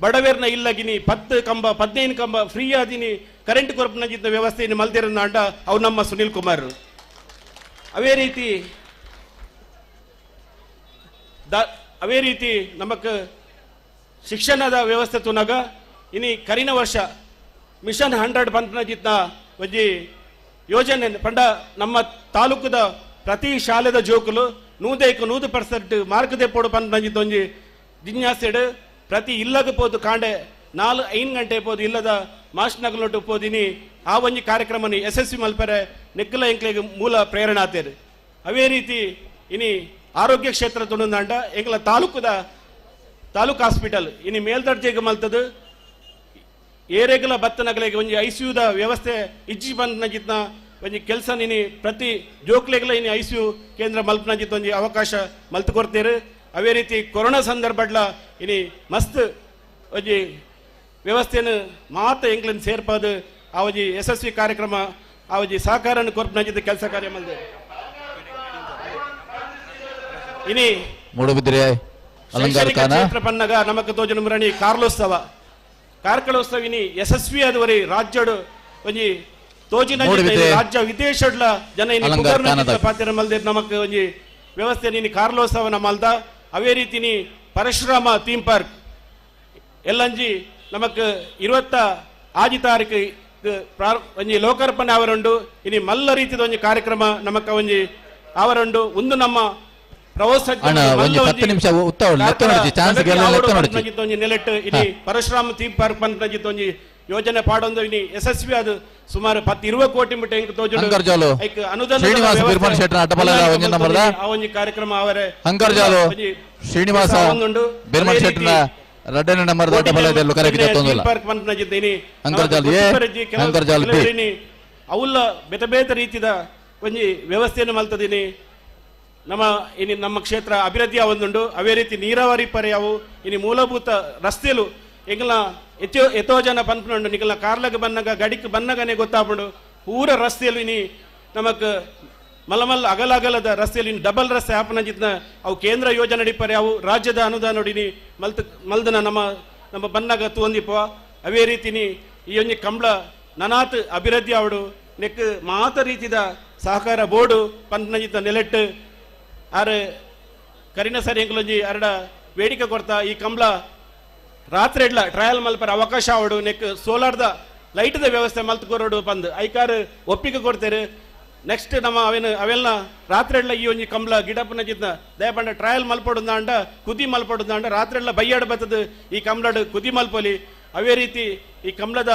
ಬಡವೇರ್ನ ಇಲ್ಲಗಿನಿ 10 ಕಂಬ 15 ಕಂಬ ಫ್ರೀ ಆದಿನಿ ಕರೆಂಟ್ ಕೊರಪನಂಚಿತ್ತ ವ್ಯವಸ್ಥೆಯನ್ನು ಮಲ್ದಿರನ್ನ ಅಂಡ ಅವು ನಮ್ಮ ಸುನಿಲ್ ಕುಮಾರ್ ಅವೇ ರೀತಿ ಅವೇ ರೀತಿ ನಮಕ್ ಶಿಕ್ಷಣದ ವ್ಯವಸ್ಥೆ ತುನಗ ಇನಿ ಕರಿನ ವರ್ಷ ಮಿಷನ್ 100 ಪಂಪನಜಿತ್ನ ಒಂಜಿ ಯೋಜನೆ ಪಂಡ ನಮ್ಮ ತಾಲೂಕುದ ಪ್ರತಿ ಶಾಲೆದ ಜೋಕುಲು 100% ಮಾರ್ಕ್ ದೆಪ್ಪೋಡು ಪಂಪನಜಿತ್ ಒಂಜಿ ಜಿಜ್ಞಾಸೆಡ್ ಪ್ರತಿ ಇಲ್ಲಗ ಪೋದು ಕಾಂಡೆ 4-5 ಗಂಟೆ ಪೋದು ಇಲ್ಲದ ಮಾಸ್ನಗಲೊಟ್ಟು ಪೋದಿನಿ ಆ ಒಂಜಿ ಕಾರ್ಯಕ್ರಮನಿ ಯಶಸ್ವಿ ಮಲ್ಪರೆ ನೆಕ್ಕಲ ಎಂಕ್ಲೆಗ್ ಮೂಲ ಪ್ರೇರಣೆ ಆತೇರು ಅವೇ ರೀತಿ ಇನಿ ಆರೋಗ್ಯ ಕ್ಷೇತ್ರ ತುಣುಂದಾಂಡ ಎಂಕ್ಲ ತಾಲೂಕುದ ತಾಲೂಕು ಹಾಸ್ಪಿಟಲ್ ಇನಿ ಮೇಲ್ದರ್ಜೆಗೆ ಮಲ್ತದು ಏರೆಗಲ ಬತ್ತನಗಲಿಗೆ ಒಂಜಿ ಐಸಿಯುದ ವ್ಯವಸ್ಥೆ ಇಜ್ಜಿ ಬಂದನಜಿತ್ನ ಒಂಜಿ ಕೆಲಸ ನಿನಿ ಪ್ರತಿ ಜೋಕ್ಲೆಗಲ ಇನಿ ಐಸಿಯು ಕೇಂದ್ರ ಮಲ್ಪನಜಿತ್ ಒಂಜಿ ಅವಕಾಶ ಮಲ್ತು ಕೊಡ್ತೇರು ಅವೇ ರೀತಿ ಕೊರೋನಾ ಸಂದರ್ಭಡ್ಲ ಇನಿ ಮಸ್ತ್ ಒಂಜಿ ವ್ಯವಸ್ಥೆಯನ್ನು ಮಾತ ಎಂಕ್ಲನ್ ಸೇರ್ಪಾದು ಆ ಒಂಜಿ ಯಶಸ್ವಿ ಕಾರ್ಯಕ್ರಮ ಆ ಒಂಜಿ ಸಹಕಾರನ್ನು ಕೊರ್ಪನಜಿತ್ ಕೆಲಸ ಕಾರ್ಯ ಮಲ್ದೆ ಇನಿ
ಮೂಡುಬಿದಿರೆ ಅಲಂಕಾರ
ಕ್ಷೇತ್ರ ಪನ್ನಗ ನಮಕ್ ತೋಜನ ಮುರಣಿ ಕಾರ್ಲೋತ್ಸವ ಕಾರ್ಕಳೋತ್ಸವ ಇನಿ ಯಶಸ್ವಿ ಆದವರಿ ರಾಜ್ಯಡು ಒಂಜಿ ತೋಜಿನ ರಾಜ್ಯ ವಿದೇಶಡ್ಲ ಜನ ಇನಿ ಪಾತ್ರ ಮಲ್ದೆ ನಮಕ್ ಒಂಜಿ ವ್ಯವಸ್ಥೆ ನೀನಿ ಕಾರ್ಲೋತ್ಸವನ ಮಲ್ದ ಅವೇ ರೀತಿ ನೀ ಪರಶುರಾಮ ಥೀಮ್ ಪಾರ್ಕ್ ಎಲ್ಲಂಜಿ ನಮಕ್ 26 ತಾರೀಕು ಒಂಜಿ ಲೋಕಾರ್ಪಣೆ ಅವರುಂಡು ಇನಿ ಮಲ್ಲ ರೀತಿದ ಒಂಜಿ ಕಾರ್ಯಕ್ರಮ ನಮಕ್ ಒಂಜಿ ಅವರುಂಡು ಒಂದು ನಮ್ಮ ನೆಲೆಟ್ಟು ಇನಿ ಪರಶುರಾಮ ಥೀಮ್ ಪಾರ್ಕ್ ಪಂಪನಜಿತ್ ಒಂಜಿ ಯೋಜನೆ ಪಾಡೊಂದು ಇನಿ ಯಶಸ್ವಿ ಅದು ಸುಮಾರು 10-20 ಕೋಟಿ ಮುಟ್ಟ ಎಂಕ್ ತೋಜುಂಡು ಐಕ್ ಅನುದಾನ ಆ ಒಂಜಿ ಕಾರ್ಯಕ್ರಮ ಅವರೇ
ಶ್ರೀನಿವಾಸ ಬಿರ್ಮನ್ ಶೆಟ್ಟರ್ನ ರಡ್ಡನೇ ನಂಬರ್ ಅಡ್ಡಬಲದಲ್ಲೂ ಕರೆಕ್ಟ್ ತೊಂದಿಲ್ಲ
ಪಾರ್ಕ್ ಪಂಪನಜಿತ್ ಇನಿ
ಅಂಕರ್ಜಾಲ್ ಎ ಅಂಕರ್ಜಾಲ್ ಬಿ
ಅವುಲ್ಲ ಬೇತೆ ಬೇತೆ ರೀತಿದ ಒಂಜಿ ವ್ಯವಸ್ಥೆಯನ್ನು ಮಲ್ತದಿನಿ ನಮ್ಮ ಇನಿ ನಮ್ಮ ಕ್ಷೇತ್ರ ಅಭಿವೃದ್ಧಿ ಒಂದುಂಡು ಅವೇ ರೀತಿ ನೀರಾವರಿ ಪರ್ಯಾವು ಇನಿ ಮೂಲಭೂತ ರಸ್ತೆಲು ಎಂಗಲ ಎತ್ತೋ ಜನ ಪನ್ಪುಂಡು ನಿಗಲ ಕಾರ್ಲಗ ಬನ್ನಗ ಗಡಿಕ್ ಬನ್ನಗನೆ ಗೊತ್ತಾಪುಂಡು ಪೂರ ರಸ್ತೆಲು ಇನಿ ನಮಕ್ ಮಲ್ಲ ಮಲ್ಲ ಅಗಲ ಅಗಲದ ರಸ್ತೆಯಲ್ಲಿ ಡಬಲ್ ರಸ್ತೆ ಆಪನಜಿತ್ನ ಅವು ಕೇಂದ್ರ ಯೋಜನೆ ಅಡಿಪರೆ ಅವು ರಾಜ್ಯದ ಅನುದಾನ ಇನಿ ಮಲ್ತ ಮಲ್ದನ ನಮ್ಮ ನಮ್ಮ ಬನ್ನಗ ತೂಂದಿಪ್ಪ ಅವೇ ರೀತಿನಿ ಈ ಒಂಜಿ ಕಂಬ್ಳ ನನಾತ್ ಅಭಿವೃದ್ಧಿ ಅವಡು ನೆಕ್ ಮಾತ ರೀತಿದ ಸಹಕಾರ ಬೋರ್ಡು ಪನ್ಪನಜಿತ್ನ ನೆಲೆಟ್ಟು ಆರು ಕರಿನ ಸರಿ ಎಂಕ್ಲೊಂಜಿ ಅರಡ ಬೇಡಿಕೆ ಕೊಡ್ತಾ ಈ ಕಂಬ್ಳ ರಾತ್ರಿ ಇಡ್ಲ ಟ್ರಯಲ್ ಮಲ್ಪರ ಅವಕಾಶ ಅವಡು ನೆಕ್ ಸೋಲಾರ್ದ ಲೈಟ್ದ ವ್ಯವಸ್ಥೆ ಮಲ್ತು ಕೊರಡು ಬಂದು ಐಕಾರು ಒಪ್ಪಿಗೆ ಕೊಡ್ತೇರು ನೆಕ್ಸ್ಟ್ ನಮ್ಮ ಅವೇನು ಅವೆಲ್ಲ ರಾತ್ರಿ ಎಲ್ಲ ಈ ಒಂಜಿ ಕಂಬ್ಳ ಗಿಡಪ್ಪನ ಜಿತ್ನ ದಯಪಂಡ ಟ್ರಯಲ್ ಮಲ್ಪಡುಂದಾಂಡ ಕುದಿ ಮಲ್ಪಡುಂದಾಂಡ ರಾತ್ರಿ ಎಲ್ಲ ಬೈಯಾಡ ಬತ್ತದು ಈ ಕಂಬ್ಳಡು ಕುದಿ ಮಲ್ಪೊಲಿ ಅವೇ ರೀತಿ ಈ ಕಂಬ್ಳದ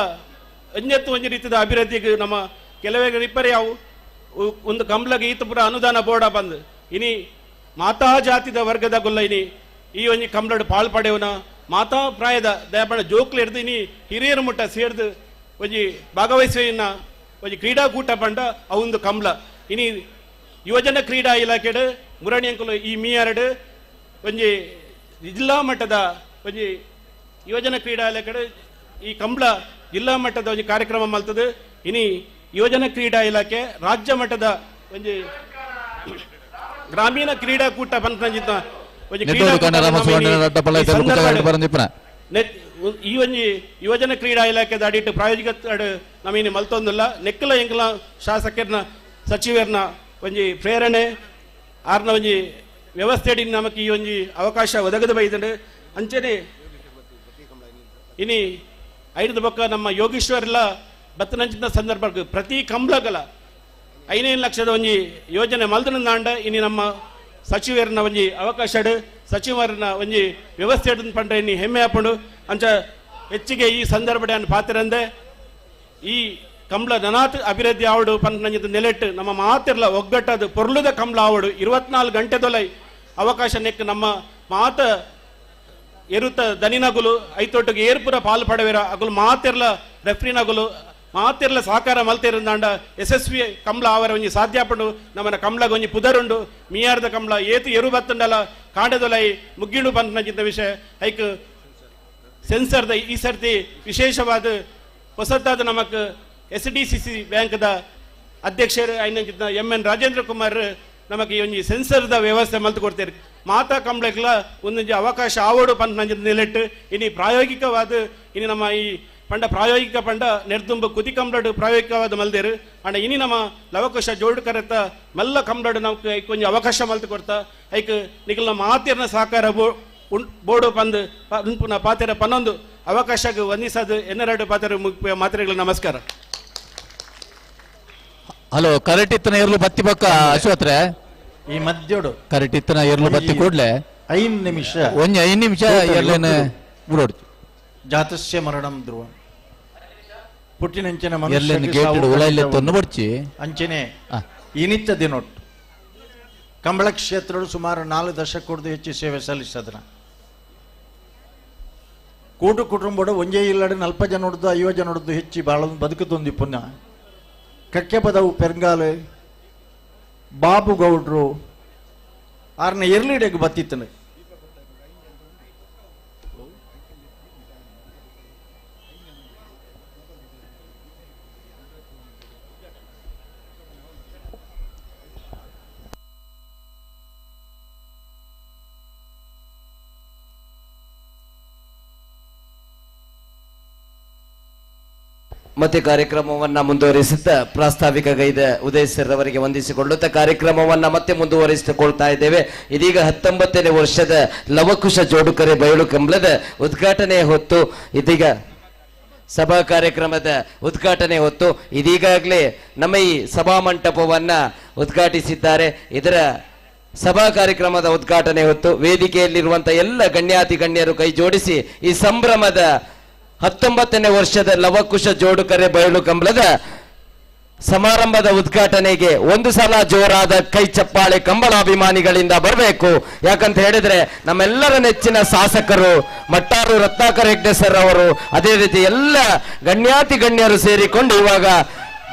ಒಂಜತ್ತು ಒಂಜಿ ರೀತಿದ ಅಭಿವೃದ್ಧಿಗೆ ನಮ್ಮ ಕೆಲವೇ ರಿಪೇರಿ ಅವು ಒಂದು ಕಂಬ್ಳಗೆ ಈತ ಪೂರ ಅನುದಾನ ಬೋರ್ಡ ಬಂದು ಇನಿ ಮಾತಾ ಜಾತಿದ ವರ್ಗದ ಗೊಲ್ಲ ಇನಿ ಈ ಒಂಜಿ ಕಂಬ್ಳಡು ಪಾಲ್ ಪಡೆಯವನ ಮಾತಾ ಪ್ರಾಯದ ದಯಪಂಡ ಜೋಕ್ಲು ಹಿಡ್ದು ಇನಿ ಹಿರಿಯರು ಮುಟ್ಟ ಸೇರ್ದು ಒಂಜಿ ಭಾಗವಹಿಸುವನ್ನ ಒಂಜಿ ಕ್ರೀಡಾಕೂಟ ಪಂಡ ಅವೊಂದು ಕಂಬ್ಳ ಇನಿ ಯುವಜನ ಕ್ರೀಡಾ ಇಲಾಖೆಡು ಮುರಣಿ ಅಂಕುಲು ಈ ಮೀಯಾರಡು ಒಂಜಿ ಜಿಲ್ಲಾ ಮಟ್ಟದ ಒಂಜಿ ಯುವಜನ ಕ್ರೀಡಾ ಇಲಾಖೆಡು ಈ ಕಂಬ್ಳ ಜಿಲ್ಲಾ ಮಟ್ಟದ ಒಂಜಿ ಕಾರ್ಯಕ್ರಮ ಮಲ್ತದೆ. ಇನಿ ಯುವಜನ ಕ್ರೀಡಾ ಇಲಾಖೆ ರಾಜ್ಯ ಮಟ್ಟದ ಒಂಜಿ ಗ್ರಾಮೀಣ ಕ್ರೀಡಾಕೂಟ ಪನ್ಪಂಜಿತ ಒಂಜಿ ಈ ಒಂಜಿ ಯುವಜನ ಕ್ರೀಡಾ ಇಲಾಖೆದ ಅಡಿಟ್ಟು ಪ್ರಾಯೋಜಿಕ ನಮೀನಿ ಮಲ್ತೊಂದಿಲ್ಲ. ನೆಕ್ಕಲ ಎಂಕಲ ಶಾಸಕರ್ನ ಸಚಿವರ್ನ ಒಂಜಿ ಪ್ರೇರಣೆ ಆರ್ನ ಒಂಜಿ ವ್ಯವಸ್ಥೆ ನಮಕ್ ಈ ಒಂಜಿ ಅವಕಾಶ ಒದಗದ ಬೈದಂಡು. ಅಂಚನೆ ಇನಿ ಐದು ಬೊಕ್ಕ ನಮ್ಮ ಯೋಗೀಶ್ವರ್ಲ ಬತ್ತನಂಚಿನ ಸಂದರ್ಭ ಪ್ರತಿ ಕಂಬ್ಲಗಲ 5 ಲಕ್ಷದ ಒಂಜಿ ಯೋಜನೆ ಮಲ್ದನಂದಾಂಡ ಇನಿ ನಮ್ಮ ಸಚಿವರನ್ನ ಒಂಜಿ ಅವಕಾಶ ಸಚಿವರನ್ನ ಒಂಜಿ ವ್ಯವಸ್ಥೆ ಪಂಡ್ರೆ ಇನಿ ಹೆಮ್ಮೆ ಆಪುಂಡು. ಅಂಚ ಹೆಚ್ಚಿಗೆ ಈ ಸಂದರ್ಭ ಪಾತ್ರಂದೆ ಈ ಕಂಬ್ಲ ನನಾತ್ ಅಭಿವೃದ್ಧಿ ಆವಡು ಪಂಚ ನೆಲೆಟ್ಟು ನಮ್ಮ ಮಾತಿರ್ಲ ಒಗ್ಗಟ್ಟದು ಪೊರ್ಲುದ ಕಂಬ್ಲ ಆವಡು 24 ಗಂಟೆ ದೊಲೈ ಅವಕಾಶ ನೆಕ್ ನಮ್ಮ ಮಾತ ಎರುತ ದನಿನಗುಲು ಐತೊಟ್ಟಿಗೆ ಏರ್ಪುರ ಪಾಲು ಪಡವೇರ ಅಗುಲು ಮಾತಿರ್ಲ ರೆಫ್ರಿನಗುಲು ಮಾತಿರ್ಲ ಸಹಕಾರ ಮಲ್ತಿರಂದಾಂಡ ಯಶಸ್ವಿ ಕಂಬ್ಲ ಆವರ ಒಂಜಿ ಸಾಧ್ಯ ಪಂಡು. ನಮ್ಮನ ಕಂಬ್ಲಗ ಒಂಜಿ ಪುದರುಂಡು ಮಿಯಾರ್ದ ಕಂಬ್ಲ ಏತು ಎರು ಬತ್ತುಂಡಲ ಕಾಂಡದೊಲೈ ಮುಗ್ಗಿಂಡು ಪಂಚಿಂತ ವಿಷಯ ಐಕ್ ಸೆನ್ಸರ್ದ ಈ ಸರ್ತಿ ವಿಶೇಷವಾದ ಹೊಸತಾದ ನಮಕ್ SDCC ಬ್ಯಾಂಕ್ದ ಅಧ್ಯಕ್ಷರು ಐನಂಚಿತ MN Rajendra Kumar ನಮಗೆ ಈ ಒಂಜಿ ಸೆನ್ಸರ್ದ ವ್ಯವಸ್ಥೆ ಮಲ್ತು ಕೊಡ್ತಾರೆ. ಮಾತಾ ಕಂಬ್ಲಕ್ಲ ಒಂದೊಂಜಿ ಅವಕಾಶ ಆವಡು ಪಂಚ ನೆಲೆಟ್ಟು ಇನಿ ಪ್ರಾಯೋಗಿಕವಾದ ಇನಿ ನಮ್ಮ ಈ ಪಂಡ ಪ್ರಾಯೋಗಿಕ ಪಂಡ ನೆರ್ದುಂಬ ಕುದಿ ಕಂಬ್ಲಡು ಪ್ರಾಯೋಗಿಕವಾದ ಮಲ್ದೇರು. ಅಂಡ ಇನಿ ನಮ್ಮ ಲವಕುಶ ಜೋಡು ಕರೆತ ಮಲ್ಲ ಕಂಬ್ಲಡು ನಮಕ್ ಐಕ್ ಒಂಜಿ ಅವಕಾಶ ಮಲ್ತು ಕೊಡ್ತಾ ಐಕ್ ನಿಖಲ್ನ ಮಾತಿರ್ನ ಸಹಕಾರ ಬೋರ್ಡು ಪಂದ್ ಪನ್ಪುನ ಪಾತೆರ ಪನ್ನೊಂದು ಅವಕಾಶಕ್ಕೆ ವಂದಿಸದು ಎನ್ನೆರಡು ಪಾತೆರ ಮಾತ್ರೆಗಳು. ನಮಸ್ಕಾರ.
ಹಲೋ, ಕರೆಕ್ಟ್ ಇತ್ತನ ಇರ್ಲು ಬತ್ತಿ ಪಕ್ಕ ಅಶ್ವತ್ರೆ
ಈ ಮಧ್ಯೋಡು
ಕರೆಕ್ಟ್ ಇತ್ತನ ಇರ್ಲು ಬತ್ತಿ ಕೂಡ್ಲೆ
5 ನಿಮಿಷ
ಒಂಜಿ 5 ನಿಮಿಷ ಎರ್ಲೇನ ಬುಡೋಡು.
ಜಾತಸ್ಯ ಮರಣಂ ಧ್ರುವ ಪುಟ್ಟಿನಂಚಿನ
ಎರ್ಲೇನ ಗೇಟ್ ಉಳೈಲೆ ತೊನ್ನು ಬಡ್ಚಿ
ಅಂಚನೆ ಇನಿತ್ತ ದಿನೊಟ್ಟು ಕಂಬಳ ಕ್ಷೇತ್ರಡು ಸುಮಾರು 4 ದಶಕಕ್ಕೂ ಹೆಚ್ಚು ಸೇವೆ ಸಲ್ಲಿಸದನ ಕೂಟು ಕುಟುಂಬಡು ಒಂಜೇ ಇಲ್ಲಡೆ 40 ಜನ ಹೊಡೆದು 50 ಜನ ಹೊಡೆದು ಹೆಚ್ಚಿ ಬಾಳ ಬದುಕುತ್ತೊಂದಿ ಪುಣ್ಯ ಕಕ್ಕೆ ಪದವು ಪೆರ್ಗಾಲು ಬಾಬು ಗೌಡ್ರು ಆರ್ನ ಎರ್ಲಿಡೆಗೆ ಬತ್ತಿತ್ತನು.
ಮತ್ತೆ ಕಾರ್ಯಕ್ರಮವನ್ನ ಮುಂದುವರಿಸುತ್ತ ಪ್ರಾಸ್ತಾವಿಕ ಗೈದ ಉದಯ್ ಸರ್ ಅವರಿಗೆ ವಂದಿಸಿಕೊಳ್ಳುತ್ತಾ ಕಾರ್ಯಕ್ರಮವನ್ನ ಮತ್ತೆ ಮುಂದುವರಿಸಿಕೊಳ್ತಾ ಇದ್ದೇವೆ. ಇದೀಗ 19ನೇ ವರ್ಷದ ಲವಕುಶ ಜೋಡುಕರೆ ಬಯಲು ಕಂಬಳದ ಉದ್ಘಾಟನೆಯ ಹೊತ್ತು, ಇದೀಗ ಸಭಾ ಕಾರ್ಯಕ್ರಮದ ಉದ್ಘಾಟನೆ ಹೊತ್ತು ಇದೀಗಾಗಲೇ ನಮ್ಮ ಈ ಸಭಾ ಮಂಟಪವನ್ನ ಉದ್ಘಾಟಿಸಿದ್ದಾರೆ. ಇದರ ಸಭಾ ಕಾರ್ಯಕ್ರಮದ ಉದ್ಘಾಟನೆ ಹೊತ್ತು ವೇದಿಕೆಯಲ್ಲಿರುವಂತಹ ಎಲ್ಲ ಗಣ್ಯಾತಿ ಗಣ್ಯರು ಕೈ ಜೋಡಿಸಿ ಈ ಸಂಭ್ರಮದ 19ನೇ ವರ್ಷದ ಲವಕುಶ ಜೋಡುಕರೆ ಬಯಲು ಕಂಬಳದ ಸಮಾರಂಭದ ಉದ್ಘಾಟನೆಗೆ ಒಂದು ಸಲ ಜೋರಾದ ಕೈ ಚಪ್ಪಾಳೆ ಕಂಬಳಾಭಿಮಾನಿಗಳಿಂದ ಬರಬೇಕು. ಯಾಕಂತ ಹೇಳಿದ್ರೆ ನಮ್ಮೆಲ್ಲರ ನೆಚ್ಚಿನ ಶಾಸಕರು ಮಟ್ಟಾರು ರತ್ನಾಕರ್ ಹೆಗ್ಡೆ ಸರ್ ಅವರು, ಅದೇ ರೀತಿ ಎಲ್ಲ ಗಣ್ಯಾತಿ ಗಣ್ಯರು ಸೇರಿಕೊಂಡು ಇವಾಗ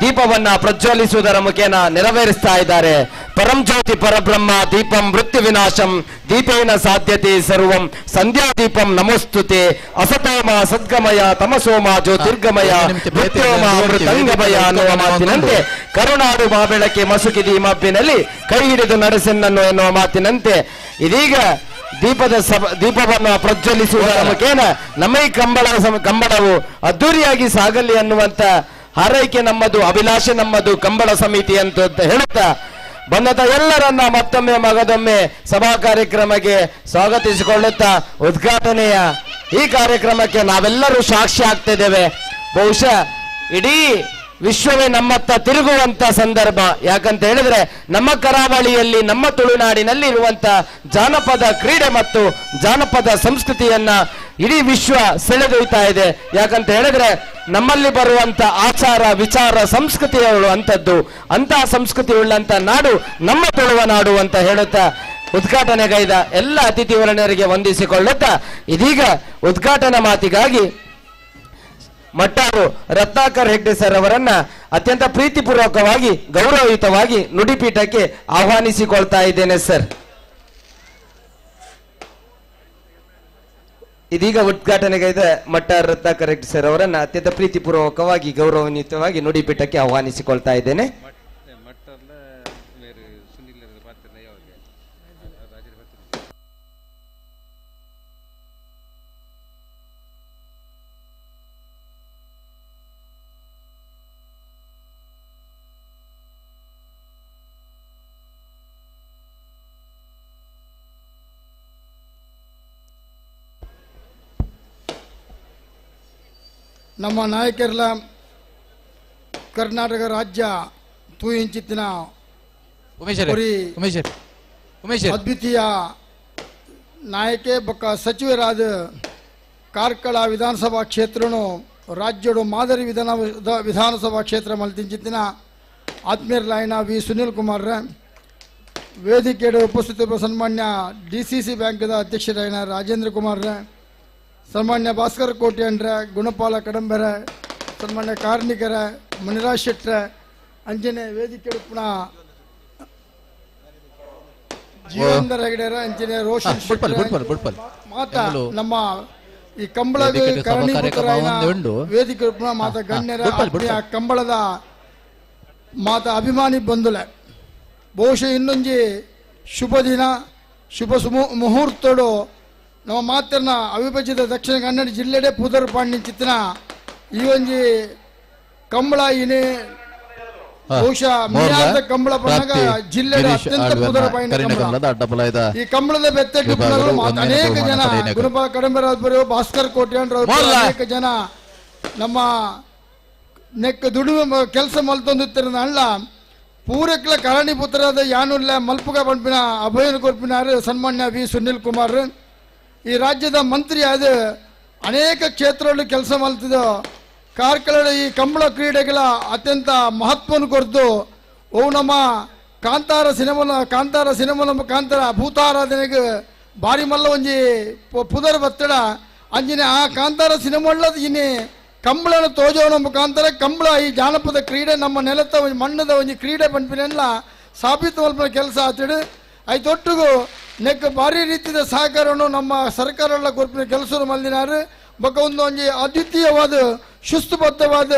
ದೀಪವನ್ನ ಪ್ರಜ್ವಲಿಸುವುದರ ಮುಖೇನ ನೆರವೇರಿಸ್ತಾ ಇದ್ದಾರೆ. ಪರಂ ಜ್ಯೋತಿ ಪರಬ್ರಹ್ಮ ದೀಪಂ ಮೃತ್ಯು ವಿನಾಶಂ ದೀಪೇನ ಸಾಧ್ಯತೆ ಸರ್ವಂ ಸಂಧ್ಯಾ ದೀಪಂ ನಮೋಸ್ತುತೆ ಅಸತೋಮ ಸದ್ಗಮಯ ತಮಸೋಮ ಜ್ಯೋತಿರ್ಗಮಯ ಮೃತ್ಯೋಮ ಅಮೃತಂಗಮಯ ಅನ್ನುವ ಮಾತಿನಂತೆ ಕರುಣಾಡು ಬಾಬೆಳಕೆ ಮಸುಕಿದಿ ಮಬ್ಬಿನಲ್ಲಿ ಕೈ ಹಿಡಿದು ನಡೆಸೆನ್ನನ್ನು ಎನ್ನುವ ಮಾತಿನಂತೆ ಇದೀಗ ದೀಪವನ್ನು ಪ್ರಜ್ವಲಿಸುವುದರ ಮುಖೇನ ನಮ್ಮ ಈ ಕಂಬಳವು ಅದ್ದೂರಿಯಾಗಿ ಸಾಗಲಿ ಅನ್ನುವಂತ ಹಾರೈಕೆ ನಮ್ಮದು, ಅಭಿಲಾಷೆ ನಮ್ಮದು ಕಂಬಳ ಸಮಿತಿ ಅಂತ ಹೇಳುತ್ತಾ ಬಂದಂತ ಎಲ್ಲರನ್ನ ಮತ್ತೊಮ್ಮೆ ಮಗದೊಮ್ಮೆ ಸಭಾ ಕಾರ್ಯಕ್ರಮಕ್ಕೆ ಸ್ವಾಗತಿಸಿಕೊಳ್ಳುತ್ತಾ ಉದ್ಘಾಟನೆಯ ಈ ಕಾರ್ಯಕ್ರಮಕ್ಕೆ ನಾವೆಲ್ಲರೂ ಸಾಕ್ಷಿ ಆಗ್ತಿದ್ದೇವೆ. ಬಹುಶಃ ಇಡೀ ವಿಶ್ವವೇ ನಮ್ಮತ್ತ ತಿರುಗುವಂತ ಸಂದರ್ಭ. ಯಾಕಂತ ಹೇಳಿದ್ರೆ ನಮ್ಮ ಕರಾವಳಿಯಲ್ಲಿ, ನಮ್ಮ ತುಳುನಾಡಿನಲ್ಲಿ ಇರುವಂತ ಜಾನಪದ ಕ್ರೀಡೆ ಮತ್ತು ಜಾನಪದ ಸಂಸ್ಕೃತಿಯನ್ನ ಇಡೀ ವಿಶ್ವ ಸೆಳೆದೊಯ್ತಾ ಇದೆ. ಯಾಕಂತ ಹೇಳಿದ್ರೆ ನಮ್ಮಲ್ಲಿ ಬರುವಂತ ಆಚಾರ ವಿಚಾರ ಸಂಸ್ಕೃತಿಯವರು ಅಂತದ್ದು, ಅಂತಹ ಸಂಸ್ಕೃತಿ ಉಳ್ಳಂತ ನಾಡು ನಮ್ಮ ತುಳುವ ನಾಡು ಅಂತ ಹೇಳುತ್ತಾ ಉದ್ಘಾಟನೆಗೈದ ಎಲ್ಲ ಅತಿಥಿ ವರ್ಣರಿಗೆ ವಂದಿಸಿಕೊಳ್ಳುತ್ತಾ ಇದೀಗ ಉದ್ಘಾಟನಾ ಮಾತಿಗಾಗಿ ಮಟ್ಟಾರು ರತ್ನಾಕರ್ ಹೆಗ್ಡೆ ಸರ್ ಅವರನ್ನ ಅತ್ಯಂತ ಪ್ರೀತಿಪೂರ್ವಕವಾಗಿ ಗೌರವಯುತವಾಗಿ ನುಡಿಪೀಠಕ್ಕೆ ಆಹ್ವಾನಿಸಿಕೊಳ್ತಾ ಇದ್ದೇನೆ ಸರ್. ಇದೀಗ ಉದ್ಘಾಟನೆಗೈದ ಮಟ್ಟಾರ್ ರತ್ನಾಕರ್ ರೆಡ್ಡಿ ಸರ್ ಅವರನ್ನ ಅತ್ಯಂತ ಪ್ರೀತಿಪೂರ್ವಕವಾಗಿ ಗೌರವಾನ್ವಿತವಾಗಿ ನುಡಿಪೀಠಕ್ಕೆ ಆಹ್ವಾನಿಸಿಕೊಳ್ತಾ ಇದ್ದೇನೆ.
ನಮ್ಮ ನಾಯಕರೆಲ್ಲ ಕರ್ನಾಟಕ ರಾಜ್ಯ ತೂಯಿಂಚಿತ್ತಿನ ಅದ್ವಿತೀಯ ನಾಯಕೆ ಬೊಕ್ಕ ಸಚಿವರಾದ ಕಾರ್ಕಳ ವಿಧಾನಸಭಾ ಕ್ಷೇತ್ರನು ರಾಜ್ಯಡು ಮಾದರಿ ವಿಧಾನಸಭಾ ಕ್ಷೇತ್ರ ಮಲ್ತಿಂಚಿತ್ತಿನ ಆತ್ಮೀಯರ್ಲಾಯಿನ ವಿ ಸುನೀಲ್ ಕುಮಾರ್, ವೇದಿಕೆಯ ಉಪಸ್ಥಿತ ಸನ್ಮಾನ್ಯ D C C ಬ್ಯಾಂಕ್ದ ಅಧ್ಯಕ್ಷರಾಯಿನ Rajendra Kumar, ಸನ್ಮಾನ್ಯ ಭಾಸ್ಕರ್ ಕೋಟ್ಯಂಡ್ರೆ, ಗುಣಪಾಲ ಕಡಂಬೆರೆ, ಸನ್ಮಾನ್ಯ ಕಾರ್ಣಿಕರ ಮುನಿರಾಜ್ ಶೆಟ್ರೆ, ಅಂಜನೆ ವೇದಿಕೆ ಪುನಃ ಜೀವಂದರ ಹೆಗಡೆರ, ಅಂಜನೆ ರೋಷನ್ ಮಾತಾ ನಮ್ಮ ಈ ಕಂಬಳದ ವೇದಿಕೆ ಪುನಃ ಮಾತಾ ಗಣ್ಯರ ಕಂಬಳದ ಮಾತಾ ಅಭಿಮಾನಿ ಬಂಧುಲೆ, ಬಹುಶಃ ಇನ್ನೊಂಜಿ ಶುಭ ದಿನ ಶುಭ ಮುಹೂರ್ತಡು ನಮ್ಮ ಮಾತನ್ನ ಅವಿಭಜಿತ ದಕ್ಷಿಣ ಕನ್ನಡ ಜಿಲ್ಲೆಡೆ ಪುದರ್ ಪಾಂಡಿನ ಈ ಒಂಜಿ ಕಂಬಳ ಇನಿ ಬಹುಶಃ ಮಿಯಾದ ಕಂಬಳ ಪನ್ನಗ ಜಿಲ್ಲೆಡೆ ಅತ್ಯಂತ ಪುದರ್ ಪಾಂಡಿನ ಈ ಕಂಬಳದ ಬೆತ್ತಟ್ಟು ಅನೇಕ ಜನ ಗುಣಪಾಲ ಕಡಂಬರಾಜ್, ಭಾಸ್ಕರ್ ಕೋಟ್ಯಾನ್, ಅನೇಕ ಜನ ನಮ್ಮ ನೆಕ್ ದುಡಿಮೆ ಕೆಲಸ ಮಲ್ತೊಂದಿತ್ತಿರ ಅಲ್ಲ ಪೂರಕ್ಲ ಕಾರಣೀಭೂತರಾದ ಯಾನುಲ್ಲ ಮಲ್ಪುಗ ಪಂಪಿನ ಅಭಯನ ಕೊರ್ಪಿನಾರು ಸನ್ಮಾನ್ಯ ವಿ ಸುನಿಲ್ ಕುಮಾರ್. ಈ ರಾಜ್ಯದ ಮಂತ್ರಿ ಆದ ಅನೇಕ ಕ್ಷೇತ್ರಗಳಲ್ಲಿ ಕೆಲಸ ಮಾಡ್ತಿದ್ದ ಕಾರ್ಕಳದ ಈ ಕಂಬಳ ಕ್ರೀಡೆಗಳ ಅತ್ಯಂತ ಮಹತ್ವವನ್ನು ಕೊಡ್ತು. ಓ ನಮ್ಮ ಕಾಂತಾರ ಸಿನಿಮಾ ಮುಖಾಂತರ ಭೂತಾರಾಧನೆಗೆ ಭಾರಿ ಮಲ್ಲ ಒಂಜಿ ಪುದರ್ ಬತ್ತಡ ಅಂಜಿನ ಆ ಕಾಂತಾರ ಸಿನಿಮಾ ಇನ್ನಿ ಕಂಬಳನ ತೋಜೋನ ಮುಖಾಂತರ ಕಂಬಳ ಈ ಜಾನಪದ ಕ್ರೀಡೆ ನಮ್ಮ ನೆಲದ ಒಂಜಿ ಮಣ್ಣದ ಒಂಜಿ ಕ್ರೀಡೆ ಪನ್ಪಿನೆಲ್ಲ ಸಾಬೀತು ಮಲ್ಪನ ಕೆಲಸ ಆತಿಡು. ಐತೊಟ್ಟಿಗೂ ನೆಕ್ ಭಾರಿ ರೀತಿಯ ಸಹಕಾರವನ್ನು ನಮ್ಮ ಸರ್ಕಾರ ಕೊರ್ಪಿನ ಕೆಲಸ ಮಲ್ದಿನಾರು. ಬೊಕ್ಕ ಒಂದು ಒಂಜಿ ಅದ್ವಿತೀಯವಾದ ಶಿಸ್ತುಬದ್ಧವಾದ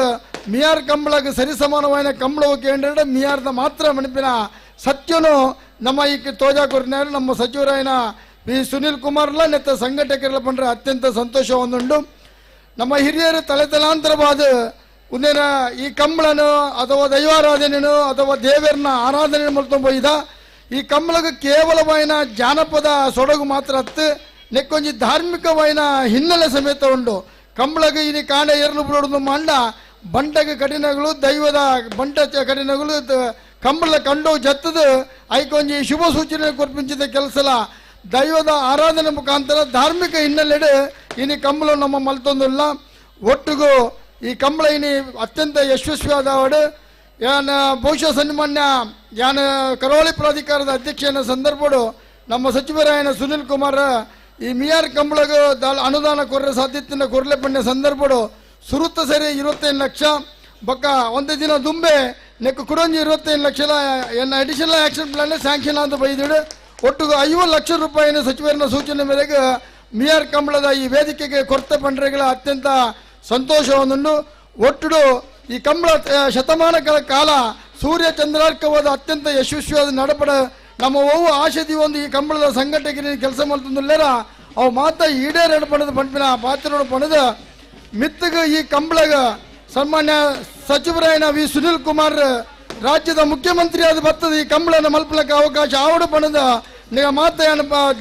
ಮಿಯಾರ್ ಕಂಬಳಕ್ಕೆ ಸರಿಸಮಾನವಾದ ಕಂಬಳ ಕೇಂದ್ರ ಮಿಯಾರ್ದ ಮಾತ್ರ ಮಣಪಿನ ಸತ್ಯನು ನಮ್ಮ ಈ ತೋಜಾ ಕೊರ್ನಾರು ನಮ್ಮ ಸಚಿವರಾಯನ ವಿ ಸುನೀಲ್ ಕುಮಾರ್ಲ ನೆತ್ತ ಸಂಘಟಕರೆಲ್ಲ ಪಂಡ್ರೆ ಅತ್ಯಂತ ಸಂತೋಷ ಒಂದುಂಡು. ನಮ್ಮ ಹಿರಿಯರು ತಲೆ ತಲಾಂತರವಾದ ಒಂದೇನ ಈ ಕಂಬಳನು ಅಥವಾ ದೈವಾರಾಧನೆನು ಅಥವಾ ದೇವರನ್ನ ಆರಾಧನೆ ಮಲ್ತೊಂಬೋಯ್ದ ಈ ಕಂಬಳకు ಕೇವಲమైన ಜಾನಪದ ಸೊಡಗು ಮಾತ್ರ ಅತ್ತು ನೆಕ್ಕೊಂಜಿ ಧಾರ್ಮಿಕమైన ಹಿನ್ನೆಲೆ ಸಮೇತ ಉಂಡು. ಕಂಬಳಗೆ ಇನಿ ಕಾಂಡ ಎರಲು ಬುಡೋದು ಮಂಡ ಬಂಟಗೆ ಕಠಿಣಗಳು ದೈವದ ಬಂಟ ಕಠಿಣಗಳು ಕಂಬಳ ಕಂಡು ಜತ್ತದು ಐಕೊಂಜಿ ಶುಭ ಸೂಚನೆ ಕೊರ್ಪಿಂಚಿದ ಕೆಲಸಲ ದೈವದ ಆರಾಧನೆ ಮುಖಾಂತರ ಧಾರ್ಮಿಕ ಹಿನ್ನೆಲೆಡೆ ಇನಿ ಕಂಬಳ ನಮ್ಮ ಮಲ್ತೊಂದಿಲ್ಲ. ಒಟ್ಟಿಗೂ ಈ ಕಂಬಳ ಇನಿ ಅತ್ಯಂತ ಯಶಸ್ವಿಯಾದವಡು. ಯಾನ ಬಹುಶಃ ಸನ್ಮಾನ್ಯ ಯಾನ ಕರಾವಳಿ ಪ್ರಾಧಿಕಾರದ ಅಧ್ಯಕ್ಷನ ಸಂದರ್ಭಡು ನಮ್ಮ ಸಚಿವರಾಯನ ಸುನಿಲ್ ಕುಮಾರ್ ಈ ಮಿಯಾರ್ ಕಂಬಳಗ ಅನುದಾನ ಕೊರ್ರೆ ಸಾಧ್ಯತೆಯನ್ನು ಕೊರಲೆ ಪಣ್ಯ ಸಂದರ್ಭಡು ಸುರುತ್ತ ಸರಿ 25 ಲಕ್ಷ ಬೊಕ್ಕ ಒಂದೇ ದಿನ ದುಂಬೆ ನೆಕ್ ಕುಡೊಂಜಿ 25 ಲಕ್ಷ ಎನ್ನ additional action plan sanction ಅಂತ ಬೈದಿಡು. ಒಟ್ಟಿಗೆ 50 ಲಕ್ಷ ರೂಪಾಯಿನ ಸಚಿವರನ್ನ ಸೂಚನೆ ಮೇರೆಗೆ ಮಿಯಾರ್ ಕಂಬಳದ ಈ ವೇದಿಕೆಗೆ ಕೊರತೆ ಪಂಡ್ರೆಗಳ ಅತ್ಯಂತ ಸಂತೋಷವನ್ನು. ಒಟ್ಟು ಈ ಕಂಬಳ ಶತಮಾನಗಳ ಕಾಲ ಸೂರ್ಯ ಚಂದ್ರಾರ್ಕವಾದ ಅತ್ಯಂತ ಯಶಸ್ವಿಯಾದ ನಡಪಡ ನಮ್ಮ ಒವ್ವು ಆಶೆದಿ ಒಂದು ಈ ಕಂಬಳದ ಸಂಘಟಕರಿಗೆ ಕೆಲಸ ಮಾಡ್ತಂದುಲ್ಲೇರ ಅವು ಮಾತ ಈಡೇರಡು ಪಣದ ಪಂಪಿನ ಪಾತ್ರವನ್ನು ಪಣದ ಮಿತ್ತಗ ಈ ಕಂಬಳಗ ಸನ್ಮಾನ್ಯ ಸಚಿವರಾಯನ ವಿ ಸುನಿಲ್ ಕುಮಾರ್ ರಾಜ್ಯದ ಮುಖ್ಯಮಂತ್ರಿಯಾದ ಬರ್ತದೆ ಈ ಕಂಬಳನ ಮಲ್ಪಲಕ್ಕೆ ಅವಕಾಶ ಆವಡು ಪಣದ ನೀವು ಮಾತ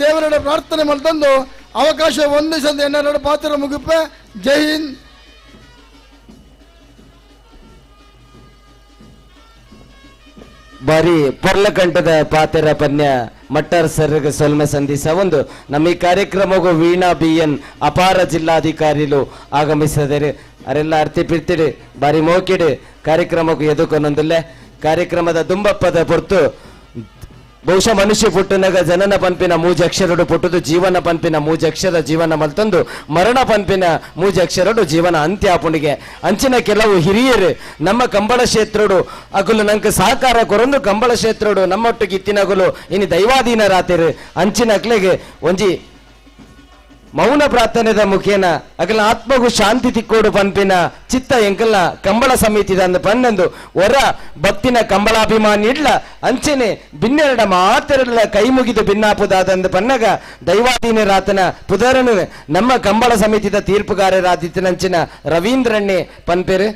ದೇವರಡ ಪ್ರಾರ್ಥನೆ ಮಾಡ್ತಂದು ಅವಕಾಶ ಒಂದಿಸಂದು ಎನ್ನೆರಡು ಪಾತ್ರ ಮುಗಿಪೆ. ಜೈ ಹಿಂದ್.
ಬಾರಿ ಪೊರ್ಲಕಂಠದ ಪಾತೆರ ಪನ್ಯ ಮಟ್ಟಾರ್ ಸರ್ಗೆ ಸೊಲ್ಮೆ ಸಂಧಿಸ ಒಂದು ನಮ್ಮ ಈ ಕಾರ್ಯಕ್ರಮಗೂ ವೀಣಾ ಬಿ ಎನ್ ಅಪಾರ ಜಿಲ್ಲಾಧಿಕಾರಿಲು ಆಗಮಿಸಿದರೆ ಅರೆಲ್ಲ ಅರ್ತಿ ಪಿರ್ತಿಡಿ ಬಾರಿ ಮೋಕಿಡಿ ಕಾರ್ಯಕ್ರಮಕ್ಕೂ ಎದುಕೊನೊಂದಿಲ್ಲ. ಕಾರ್ಯಕ್ರಮದ ದುಂಬಪ್ಪದ ಪೊರ್ತು ಬಹುಶಃ ಮನುಷ್ಯ ಪುಟ್ಟನಗ ಜನನ ಪನ್ಪಿನ ಮೂಜಕ್ಷರಡು ಪುಟ್ಟುದು ಜೀವನ ಪನ್ಪಿನ ಮೂಜಕ್ಷರ ಜೀವನ ಮಲ್ತಂದು ಮರಣ ಪನ್ಪಿನ ಮೂಜಕ್ಷರಡು ಜೀವನ ಅಂತ್ಯ ಆಪುಣಿಗೆ ಅಂಚಿನ ಕೆಲವು ಹಿರಿಯರು ನಮ್ಮ ಕಂಬಳ ಕ್ಷೇತ್ರಡು ಅಗುಲು ನಂಗೆ ಸಹಕಾರ ಕೊರೊಂದು ಕಂಬಳ ಕ್ಷೇತ್ರಡು ನಮ್ಮೊಟ್ಟಿಗೆ ಇತ್ತಿನಗುಲು ಇನಿ ದೈವಾಧೀನರಾತಿರು ಅಂಚಿನ ಅಕ್ಲೆಗೆ ಒಂಜಿ ಮೌನ ಪ್ರಾರ್ಥನೆದ ಮುಖೇನ ಅಗಲ ಆತ್ಮಗೂ ಶಾಂತಿ ತಿಕ್ಕೋಡು ಪನ್ಪಿನ ಚಿತ್ತ ಎಂಕಲ್ನ ಕಂಬಳ ಸಮಿತಿದ ಅಂದ್ ಪನ್ನೊಂದು ಹೊರ ಭಕ್ತಿನ ಕಂಬಳಾಭಿಮಾನಿ ಇಡ್ಲ ಅಂಚೆನೆ ಬಿನ್ನೆರಡ ಮಾತೆರಡ ಕೈ ಮುಗಿದು ಭಿನ್ನಾಪುದಾದಂದು ಪನ್ನಗ ದೈವಾಧೀನರಾತನ ಪುದರನು ನಮ್ಮ ಕಂಬಳ ಸಮಿತಿದ ತೀರ್ಪುಗಾರರಾದಿತ್ತನಂಚಿನ ರವೀಂದ್ರಣ್ಣೆ ಪನ್ಪೇರು.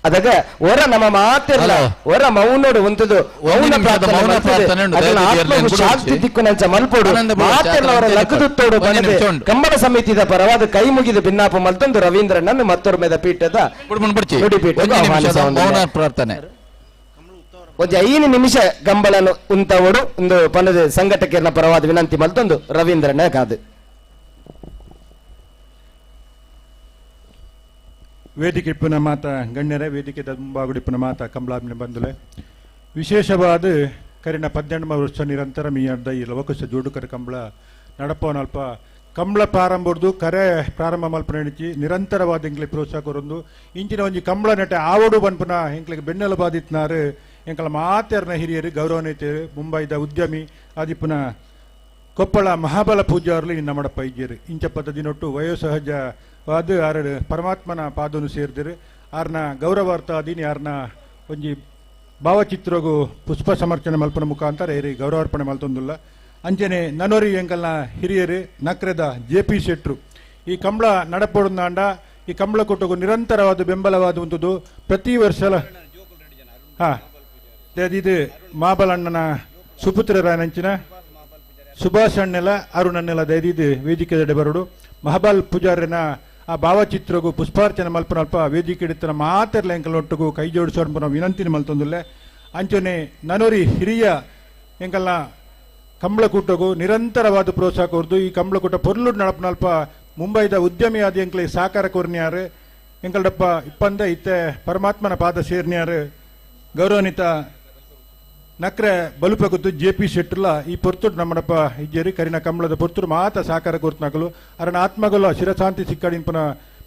ಅದಗ ಹೊರ ನಮ್ಮ ಮಾತಿರಲ್ಲ ಹೊರ ಮೌನೋಡು ಉಂಟುದು ಮೌನ ಪ್ರಾರ್ಥನೆ ಆತ್ಮಗೂ ಶಾಂತಿ ದಿಕ್ಕುನಂಚ ಮಲ್ಪೋಡು ಮಾತಿರಲ್ಲ ಅವರ ಲಕ್ಕದುತ್ತೋಡು ಬಂದೆ ಕಂಬಳ ಸಮಿತಿದ ಪರವಾದ ಕೈ ಮುಗಿದು ಭಿನ್ನಾಪ ಮಲ್ತೊಂದು ರವೀಂದ್ರನನ್ನು ಮತ್ತೊರ್ಮೆದ ಪೀಠದ
ಮೌನ ಪ್ರಾರ್ಥನೆ
ಒಂದು 5 ನಿಮಿಷ ಕಂಬಳನು ಉಂತವಡು ಒಂದು ಪನದ ಸಂಘಟಕರನ್ನ ಪರವಾದ ವಿನಂತಿ ಮಲ್ತೊಂದು ರವೀಂದ್ರನ ಕಾದು.
ವೇದಿಕೆ ಇಪ್ಪುನ ಮಾತ ಗಣ್ಯರೇ, ವೇದಿಕೆ ಮುಂಬಾಗುಡಿಪ್ಪುನ ಮಾತ ಕಂಬಳಾಬಿನ ಬಂಧುಲೆ, ವಿಶೇಷವಾದ ಕರಿನ 18 ವರ್ಷ ನಿರಂತರ ಮೀಯಾರ್ದ ಈ ಲವಕುಶ ಜೋಡುಕರ ಕಂಬಳ ನಡಪವನಲ್ಪ ಕಂಬಳ ಪ್ರಾರಂಭದ್ದು ಕರೆ ಪ್ರಾರಂಭ ಮಲ್ಪನ ನಿರಂತರವಾದ ಎಂಕ್ಲೆ ಪ್ರೋತ್ಸಾಹ ಕೊರೊಂದು ಇಂಚಿನ ಒಂಜಿ ಕಂಬಳ ನೆಟೆ ಆವಡು ಬನ್ಪುನ ಎಂಕ್ಲೆಗೆ ಬೆನ್ನೆಲುಬಾದಿತ್ನಾರು ಎಂಕಲ ಮಾತೆರ್ನ ಹಿರಿಯರು ಗೌರವನೀತರು ಮುಂಬೈದ ಉದ್ಯಮಿ ಆದಿಪ್ಪುನ ಕೊಪ್ಪಳ ಮಹಾಬಲ ಪೂಜಾರ್ಲು ಇನ್ನು ನಮ್ಮಡಪ್ಪ ಇಜ್ಜೇರು. ಇಂಚ ಪದ್ಧತಿನೊಟ್ಟು ವಯೋಸಹಜವಾದ ಆರು ಪರಮಾತ್ಮನ ಪಾದನು ಸೇರಿದಿರು. ಆರ್ನ ಗೌರವಾರ್ಥ ಅದಿನಿ ಆರ್ನ ಒಂಜಿ ಭಾವಚಿತ್ರಗೂ ಪುಷ್ಪ ಸಮರ್ಚನೆ ಮಲ್ಪನ ಮುಖಾಂತರ ಏರಿ ಗೌರವಾರ್ಪಣೆ ಮಲ್ತೊಂದುಲ್ಲ. ಅಂಚನೆ ನನೋರಿ ಎಂಕಲ್ನ ಹಿರಿಯರು ನಕ್ರದ ಜೆ ಪಿ ಶೆಟ್ರು ಈ ಕಂಬಳ ನಡಪೊಡುಂದಾಂಡ ಈ ಕಂಬಳ ಕೊಟ್ಟಗೂ ನಿರಂತರವಾದ ಬೆಂಬಲವಾದ ಉಂಟುದು ಪ್ರತಿ ವರ್ಷಲ ಹಾಂ ಇದು ಮಾಬಲಣ್ಣನ ಸುಪುತ್ರರಾನಂಚಿನ ಸುಭಾಷ್ ಅಣ್ಣೆಲ ಅರುಣನ್ನೆಲ್ಲ ದಯದಿದ್ದು ವೇದಿಕೆದಡೆ ಬರಡು ಮಹಾಬಲ್ ಪೂಜಾರಿನ ಆ ಭಾವಚಿತ್ರಗೂ ಪುಷ್ಪಾರ್ಚನೆ ಮಲ್ಪನಲ್ಪ ವೇದಿಕೆ ಹಿಡಿತನ ಮಾತೆರ್ಲ ಎಂಕಲ್ ಒಟ್ಟುಗು ಕೈ ಜೋಡಿಸೋಣ ವಿನಂತಿನ ಮಲ್ತೊಂದುಲ್ಲೆ. ಅಂಚನೆ ನನೋರಿ ಹಿರಿಯ ಎಂಕಲ್ನ ಕಂಬಳಕೂಟಗೂ ನಿರಂತರವಾದ ಪ್ರೋತ್ಸಾಹ ಕೊರ್ದು ಈ ಕಂಬಳಕೂಟ ಪೊರ್ಲು ನಡಪನಲ್ಪ ಮುಂಬೈದ ಉದ್ಯಮಿಯಾದ ಎಂಕ್ಲೆ ಸಾಕಾರ ಕೊರ್ನಿಯಾರು ಎಂಕಲ್ಡಪ್ಪ ಇಪ್ಪಂದೆ ಇತ್ತೆ ಪರಮಾತ್ಮನ ಪಾದ ಸೇರ್ನಿಯಾರು ಗೌರವಾನ್ವಿತ ನಕ್ರೆ ಬಲುಪ ಗೊತ್ತು ಜೆ ಪಿ ಶೆಟ್ಟರ್ಲ ಈ ಪೊರ್ತುಡು ನಮ್ಮಡಪ್ಪ ಇಜ್ಜೇರಿ ಕರಿನ ಕಂಬಳದ ಪೊರ್ತುಡು ಮಾತ ಸಾಕಾರ ಕೊರ್ತನಾಕಲು ಅರಣ ಆತ್ಮಗಲ ಶಿರಶಾಂತಿ ಸಿಕ್ಕಡಿಂಪನ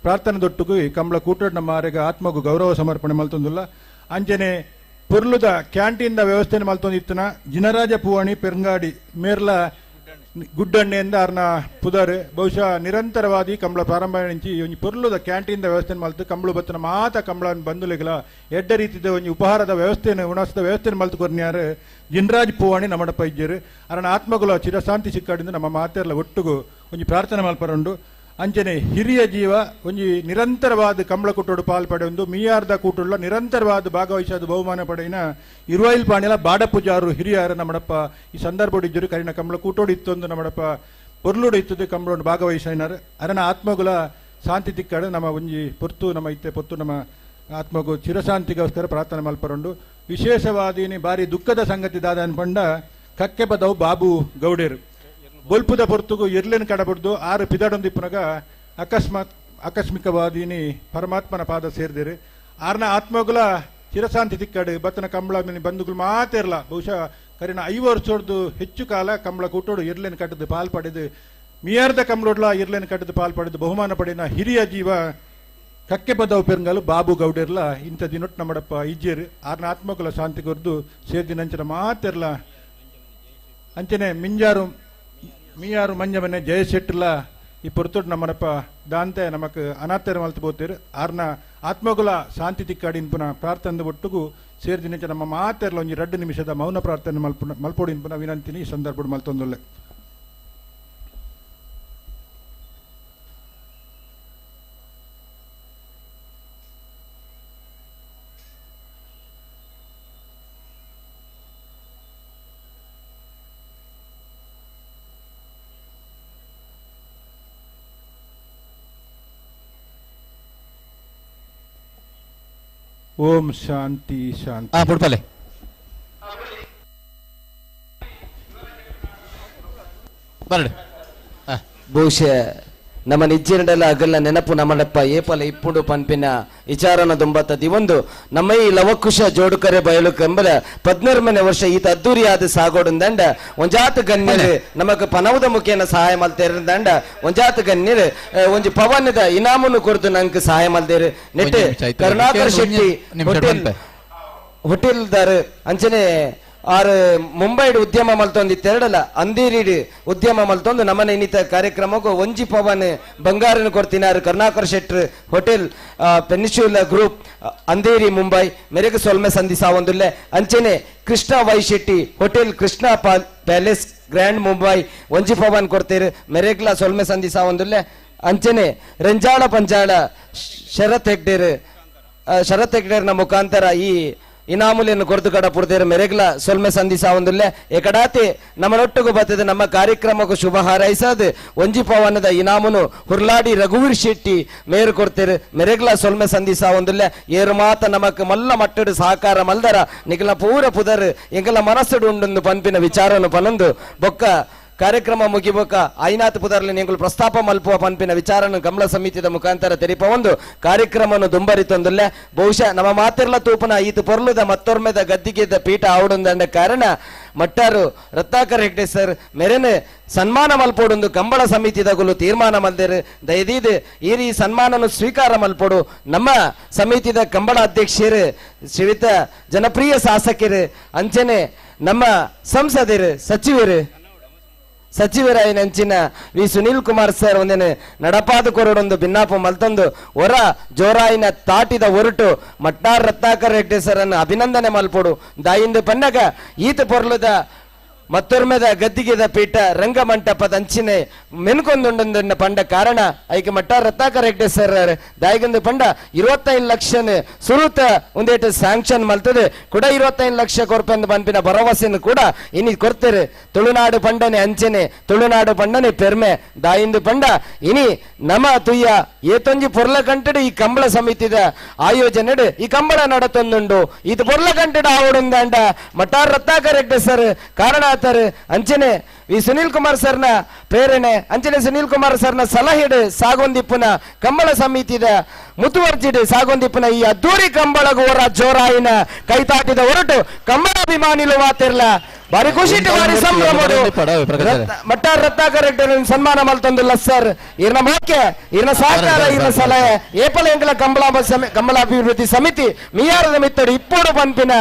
ಪ್ರಾರ್ಥನೆ ದೊಟ್ಟುಗು ಈ ಕಂಬಳ ಕೂಟಡು ನಮ್ಮ ಆರೆಗ ಆತ್ಮಗೂ ಗೌರವ ಸಮರ್ಪಣೆ ಮಲ್ತೊಂದುಲ್ಲ. ಅಂಚನೆ ಪೊರ್ಲುದ ಕ್ಯಾಂಟೀನ್ದ ವ್ಯವಸ್ಥೆನ ಮಲ್ತೊಂದಿತ್ತನ ಜಿನರಾಜ ಪೂವಣಿ ಪೆರ್ಂಗಾಡಿ ಮೇರ್ಲ ಗುಡ್ಡಣ್ಣೆಯಿಂದ ಅರ್ನ ಪುದರ್ ಬಹುಶಃ ನಿರಂತರವಾದಿ ಕಂಬಳ ಪ್ರಾರಂಭ ನಿಂಚಿ ಒಂಜಿ ಪೊರ್ಲುದ ಕ್ಯಾಂಟೀನ್ದ ವ್ಯವಸ್ಥೆ ಮಲ್ತು ಕಂಬಳು ಬತ್ತನ ಮಾತ ಕಂಬಳ ಬಂಧುಲಿಗಳ ಎಡ್ಡ ರೀತಿದ ಒಂಜಿ ಉಪಹಾರದ ವ್ಯವಸ್ಥೆಯನ್ನು ಉಣಸದ ವ್ಯವಸ್ಥೆಯನ್ನು ಮಲ್ತು ಕೊರ್ನಿಯಾರು ಜಿನರಾಜ್ ಪೂವಾಣಿ ನಮ್ಮಡಪ್ಪ ಇಜ್ಜೇರು. ಅರಣ ಆತ್ಮಗುಲ ಚಿರಶಾಂತಿ ಸಿಕ್ಕಾಡಿಂದ ನಮ್ಮ ಮಾತೆರ್ಲ ಒಟ್ಟುಗು ಒಂಜಿ ಪ್ರಾರ್ಥನೆ ಮಲ್ಪರುಂಡು. ಅಂಚನೆ ಹಿರಿಯ ಜೀವ ಒಂಜಿ ನಿರಂತರವಾದ ಕಂಬಳ ಕೂಟೋಡು ಪಾಲ್ ಪಡೆಯೊಂದು ಮೀಯಾರ್ದ ಕೂಟುಳ್ಳ ನಿರಂತರವಾದ ಭಾಗವಹಿಸಾದ ಬಹುಮಾನ ಪಡೆಯಿನ ಇರುವೈಲ್ ಪಾಣಿಲ ಬಾಡ ಪೂಜಾರು ಹಿರಿಯಾರು ನಮ್ಮಡಪ್ಪ ಈ ಸಂದರ್ಭ ಇದ್ದರು ಕರಿನ ಕಂಬಳ ಕೂಟೋಡು ಇತ್ತೊಂದು ನಮ್ಮಡಪ್ಪ ಪೊರ್ಲುಡು ಇತ್ತದು ಕಂಬಳೋಡು ಭಾಗವಹಿಸಿನಾರು ಅರಣ ಆತ್ಮಗುಲ ಶಾಂತಿ ತಿಕ್ಕಾಡು ನಮ್ಮ ಒಂಜಿ ಪೊರ್ತು ನಮ್ಮ ಇತ್ತೆ ಪೊರ್ತು ನಮ್ಮ ಆತ್ಮಗು ಚಿರಶಾಂತಿಗೋಸ್ಕರ ಪ್ರಾರ್ಥನೆ ಮಲ್ಪರುಂಡು. ವಿಶೇಷವಾದಿನಿ ಬಾರಿ ದುಃಖದ ಸಂಗತಿ ದಾದ ಅನ್ಪಂಡ ಕಕ್ಕೆ ಬದವು ಬಾಬು ಗೌಡೇರು ಬೊಲ್ಪುದ ಪೊರ್ತುಗು ಎರ್ಲೆನ್ ಕಡಬಡ್ದು ಆರು ಪಿದಡೊಂದಿಪ್ಪುನಗ ಆಕಸ್ಮಿಕವಾದಿನಿ ಪರಮಾತ್ಮನ ಪಾದ ಸೇರಿದಿರು. ಆರ್ನ ಆತ್ಮಗುಲ ಚಿರಶಾಂತಿ ತಿಕ್ಕಾಡು ಬತ್ತನ ಕಂಬಳ ಬಂಧುಗಳು ಮಾತೇರ್ಲ ಬಹುಶಃ ಕರಿನ 5 ವರ್ಷದ್ದು ಹೆಚ್ಚು ಕಾಲ ಕಂಬಳ ಕೂಟೋಡು ಎರ್ಲೆನ್ ಕಟ್ಟದು ಪಾಲ್ ಪಡೆದು ಮಿಯಾರ್ದ ಕಂಬಳೋಡ್ಲ ಎರ್ಲೆನ್ ಕಟ್ಟದು ಪಾಲ್ ಪಡೆದು ಬಹುಮಾನ ಪಡೆದ ಹಿರಿಯ ಜೀವ ಕಕ್ಕೆ ಬದವು ಪೆರಂಗಲು ಬಾಬು ಗೌಡೇರ್ಲ ಇಂಥ ದಿನೊಟ್ಟು ನಮ್ಮಡಪ್ಪ ಇಜ್ಜೇರು. ಆರ್ನ ಆತ್ಮಗುಲ ಶಾಂತಿ ಕೊರ್ದು ಸೇರ್ದಿನಂಚಿನ ಮಾತೇರ್ಲ. ಅಂಚನೆ ಮಿಂಜಾರು ಮೀಯಾರು ಮಂಜಮನೆ ಜಯಶೆಟ್ಟರ್ಲ ಈ ಪೊರ್ತುಡು ನಮ್ಮನಪ್ಪ ದಾಂತೆ ನಮಕ್ ಅನಾಥರ ಮಲ್ತು ಬೋತೇರು ಆರ್ನ ಆತ್ಮಗುಲ ಶಾಂತಿ ತಿಕ್ಕಾಡಿನ್ಪುನ ಪ್ರಾರ್ಥನೆ ಒಟ್ಟುಗು ಸೇರ್ದಿನ ನಮ್ಮ ಮಾತೆರ್ಲ ಒಂಜಿ 2 ನಿಮಿಷದ ಮೌನ ಪ್ರಾರ್ಥನೆ ಮಲ್ಪೋಡಿನ್ಪುನ ವಿನಂತಿನಿ ಈ ಸಂದರ್ಭ ಮಲ್ತೊಂದುಲ್ಲೆ. ಓಂ ಶಾಂತಿ ಶಾಂತಿ.
ಬುಡ್ಪಲೆ ಬರಡು.
ಬಹುಶಃ ನಮ್ಮ ನಿಜ್ಜಿನಡಲ ಅಗಲ ನೆನಪು ನಮ್ಮಡಪ್ಪ ಏಪಲ ಇಪ್ಪುಂಡು ಪನ್ಪಿನ ವಿಚಾರನ ದುಂಬತ್ತದಿ ಒಂದು ನಮ್ಮ ಈ ಲವಕುಶ ಜೋಡುಕರೆ ಬಯಲು ಕಂಬಲ 14ನೇ ವರ್ಷ ಈತ ಅದ್ದೂರಿಯಾದ ಸಾಗೋಡುಂದಂಡ ಒಂಜಾತ ಗಣ್ಯರು ನಮಗ ಪನವದ ಮುಖೇನ ಸಹಾಯ ಮಲ್ತೇರಂದಂಡ ಒಂಜಾತ ಗಣ್ಯರು ಒಂಜಿ ಪವನದ ಇನಾಮನ್ನು ಕೊರತು ನಂಗೆ ಸಹಾಯ ಮಲ್ತೇರು ನೆಟ್ ಕರುಣಾಕರ್ ಶೆಟ್ಟಿ ಹೋಟೆಲ್ದಾರು ಅಂಚನೆ ಆರು ಮುಂಬೈಡ್ ಉದ್ಯಮ ಮಲ್ತೊಂದು ಇತ್ತೆರಡಲ್ಲ ಅಂದೇರಿಡ್ ಉದ್ಯಮ ಮಲ್ತೊಂದು ನಮ್ಮನೆ ಇನ್ನಿತ ಕಾರ್ಯಕ್ರಮಕ್ಕೂ ಒಂಜಿ ಪವನ್ ಬಂಗಾರನ ಕೊಡ್ತಿನಾರು Karunakar Shettar hotel peninsula group Andheri Mumbai ಮೆರೆಗೆ ಸೊಲ್ಮೆ ಸಂಧಿಸಾವೊಂದುಲ್ಲೆ. ಅಂಚನೆ Krishna Y Shetty hotel Krishna palace grand Mumbai ಒಂಜಿ ಪವನ್ ಕೊಡ್ತೀರು ಮೆರೆಗ್ಲ ಸೊಲ್ಮೆ ಸಂಧಿಸಾವೊಂದುಲ್ಲೆ. ಅಂಚನೆ ರಂಜಾಳ ಪಂಜಾಳ ಶರತ್ ಹೆಗ್ಡೇರ್ ಶರತ್ ಹೆಗ್ಡೇರ್ನ ಮುಖಾಂತರ ಈ ಇನಾಮುಲಿಯನ್ನು ಕೊರತು ಕಡ ಪುರ್ದೇರು ಮೆರೆಗ್ಲ ಸೊಲ್ಮೆ ಸಂಧಿಸಾವೊಂದುಲ್ಲೆ. ಎಕಡಾತಿ ನಮ್ಮನೊಟ್ಟಿಗೂ ಬರ್ತದೆ ನಮ್ಮ ಕಾರ್ಯಕ್ರಮಕ್ಕೂ ಶುಭ ಹಾರೈಸದು ಒಂಜಿ ಪವನದ ಇನಾಮುನು ಹುರ್ಲಾಡಿ ರಘುವೀರ್ ಶೆಟ್ಟಿ ಮೇರು ಕೊಡ್ತೇರು ಮೆರೆಗ್ಲ ಸೊಲ್ಮೆ ಸಂಧಿಸಾವೊಂದುಲ್ಲೆ. ಏರು ಮಾತ ನಮಕ್ ಮಲ್ಲ ಮಟ್ಟಡು ಸಹಕಾರ ಮಲ್ದರ ನಿಗಲ ಪೂರ ಪುದರ್ ಎಂಗಲ ಮನಸ್ಸುಡು ಉಂಡೊಂದು ಪನ್ಪಿನ ವಿಚಾರನು ಪನೊಂದು ಬೊಕ್ಕ ಕಾರ್ಯಕ್ರಮ ಮುಗಿಬೊಕ್ಕ ಐನಾಥ್ ಪುದರ್ಲಿ ನಿಂಗಳು ಪ್ರಸ್ತಾಪ ಮಲ್ಪುವ ಪನ್ಪಿನ ವಿಚಾರನು ಕಮಲ ಸಮಿತಿದ ಮುಖಾಂತರ ತೆರಿಪ ಒಂದು ಕಾರ್ಯಕ್ರಮವನ್ನು ದುಂಬರಿತೊಂದುಲ್ಲೆ. ಬಹುಶಃ ನಮ್ಮ ಮಾತಿರ್ಲ ತೂಪನ ಈತು ಪೊರ್ಲುದ ಮತ್ತೊರ್ಮೆದ ಗದ್ದಿಗೆದ ಪೀಠ ಆವಡುಂದಂಡ ಕಾರಣ ಮಟ್ಟಾರು ರತ್ನಾಕರ್ ಹೆಗ್ಡೆ ಸರ್ ಮೆರೆನೆ ಸನ್ಮಾನ ಮಲ್ಪೋಡೊಂದು ಕಂಬಳ ಸಮಿತಿದಗುಲು ತೀರ್ಮಾನ ಮಲ್ದೇರು. ದಯದೀದ್ ಈ ರೀ ಸನ್ಮಾನನು ಸ್ವೀಕಾರ ಮಲ್ಪೋಡು ನಮ್ಮ ಸಮಿತಿದ ಕಂಬಳ ಅಧ್ಯಕ್ಷರು ಶ್ರೀಯುತ ಜನಪ್ರಿಯ ಶಾಸಕರು ಅಂಚನೆ ನಮ್ಮ ಸಂಸದರು ಸಚಿವರು ಸಚಿವರಾಯಿನಂಚಿನ ವಿ ಸುನೀಲ್ ಕುಮಾರ್ ಸರ್ ಒಂದೇನೆ ನಡಪಾದ ಕೊರಡೊಂದು ಭಿನ್ನಾಪ ಮಲ್ತೊಂದು ಹೊರ ಜೋರಾಯಿನ ತಾಟಿದ ಹೊರಟು ಮಟ್ಟಾರ್ ರತ್ನಾಕರ್ ಹೆಗ್ಡೆ ಸರ್ ಅನ್ನು ಅಭಿನಂದನೆ ಮಲ್ಪೋಡು. ದಾಯಿಂದ ಪನ್ನಗ ಈತ ಪೊರ್ಲುದ ಮತ್ತೊರ್ಮೆದ ಗದ್ದಿಗೆದ ಪೀಠ ರಂಗಮಂಟಪದ ಅಂಚಿನೆ ಮೆನ್ಕೊಂದುಂಡೊಂದನ್ನ ಪಂಡ ಕಾರಣ ಐಕೆ ಮಟ್ಟಾರ್ ರತ್ನಾಕರ್ ಹೆಗ್ಡೆ ಸರ್ ದಾಯಿಗಂದು ಪಂಡ 25 ಲಕ್ಷ ಸುರುತ ಒಂದೇಟು ಸ್ಯಾಂಕ್ಷನ್ ಮಲ್ತದೆ ಕೂಡ 25 ಲಕ್ಷ ಕೊರ್ಪೆಂದು ಪನ್ಪಿನ ಭರವಸೆಯನ್ನು ಕೂಡ ಇನಿ ಕೊರ್ತಾರೆ. ತುಳುನಾಡು ಪಂಡನೆ ಅಂಚನೆ ತುಳುನಾಡು ಪಂಡನೆ ಪೆರ್ಮೆ ದಾಯಿಂದು ಪಂಡ ಇನಿ ನಮ ತುಯ್ಯ ಏತೊಂಜಿ ಪೊರ್ಲ ಕಂಟಡು ಈ ಕಂಬಳ ಸಮಿತಿದ ಆಯೋಜನೆಡು ಈ ಕಂಬಳ ನಡತೊಂದುಂಡು ಇದು ಪೊರ್ಲ ಕಂಟಡು ಆವಡುಂದಂಡ ಮಟ್ಟಾರ್ ರತ್ನಾಕರ್ ಹೆಗ್ಡೆ ಸರ್ ಕಾರಣ ಅಂಚನೆ ಈ ಸುನೀಲ್ ಕುಮಾರ್ ಸರ್ನ ಪ್ರೇರಣೆ ಅಂಚನೆ ಸುನೀಲ್ ಕುಮಾರ್ ಸರ್ನ ಸಲಹೆಡು ಸಾಗೊಂದಿಪ್ಪುನ ಕಂಬಳ ಸಮಿತಿದ ಮುತುವರ್ಜಿಡು ಸಾಗೊಂದಿಪ್ಪುನ ಈ ಅದ್ದೂರಿ ಕಂಬಳಗೋರ ಜೋರಾಯಿನ ಕೈತಾಟಿದ ಹೊರಟು ಕಂಬಳಾಭಿಮಾನಿಲು ಮಾತಿರ್ಲ ಬಾರಿ ಖುಷಿ ಬಾರಿ ಸಂಭ್ರಮಡು ಮಟ್ಟಾರ್ ರತ್ನಾಕರ್ ಹೆಗ್ಡೆ ಸನ್ಮಾನ ಮಲ್ತೊಂದುಲ್ಲ ಸರ್. ಇರ್ನ ಮೋಕೆ ಇರ್ನ ಸಹಕಾರ ಇರ್ನ ಸಲಹೆ ಏಪಲ ಎಂಕಲ ಕಂಬಳ ಕಂಬಳಾಭಿವೃದ್ಧಿ ಸಮಿತಿ ಮಿಯಾರದ ಮಿತ್ತಡು ಇಪ್ಪೋಡು ಪನ್ಪಿನ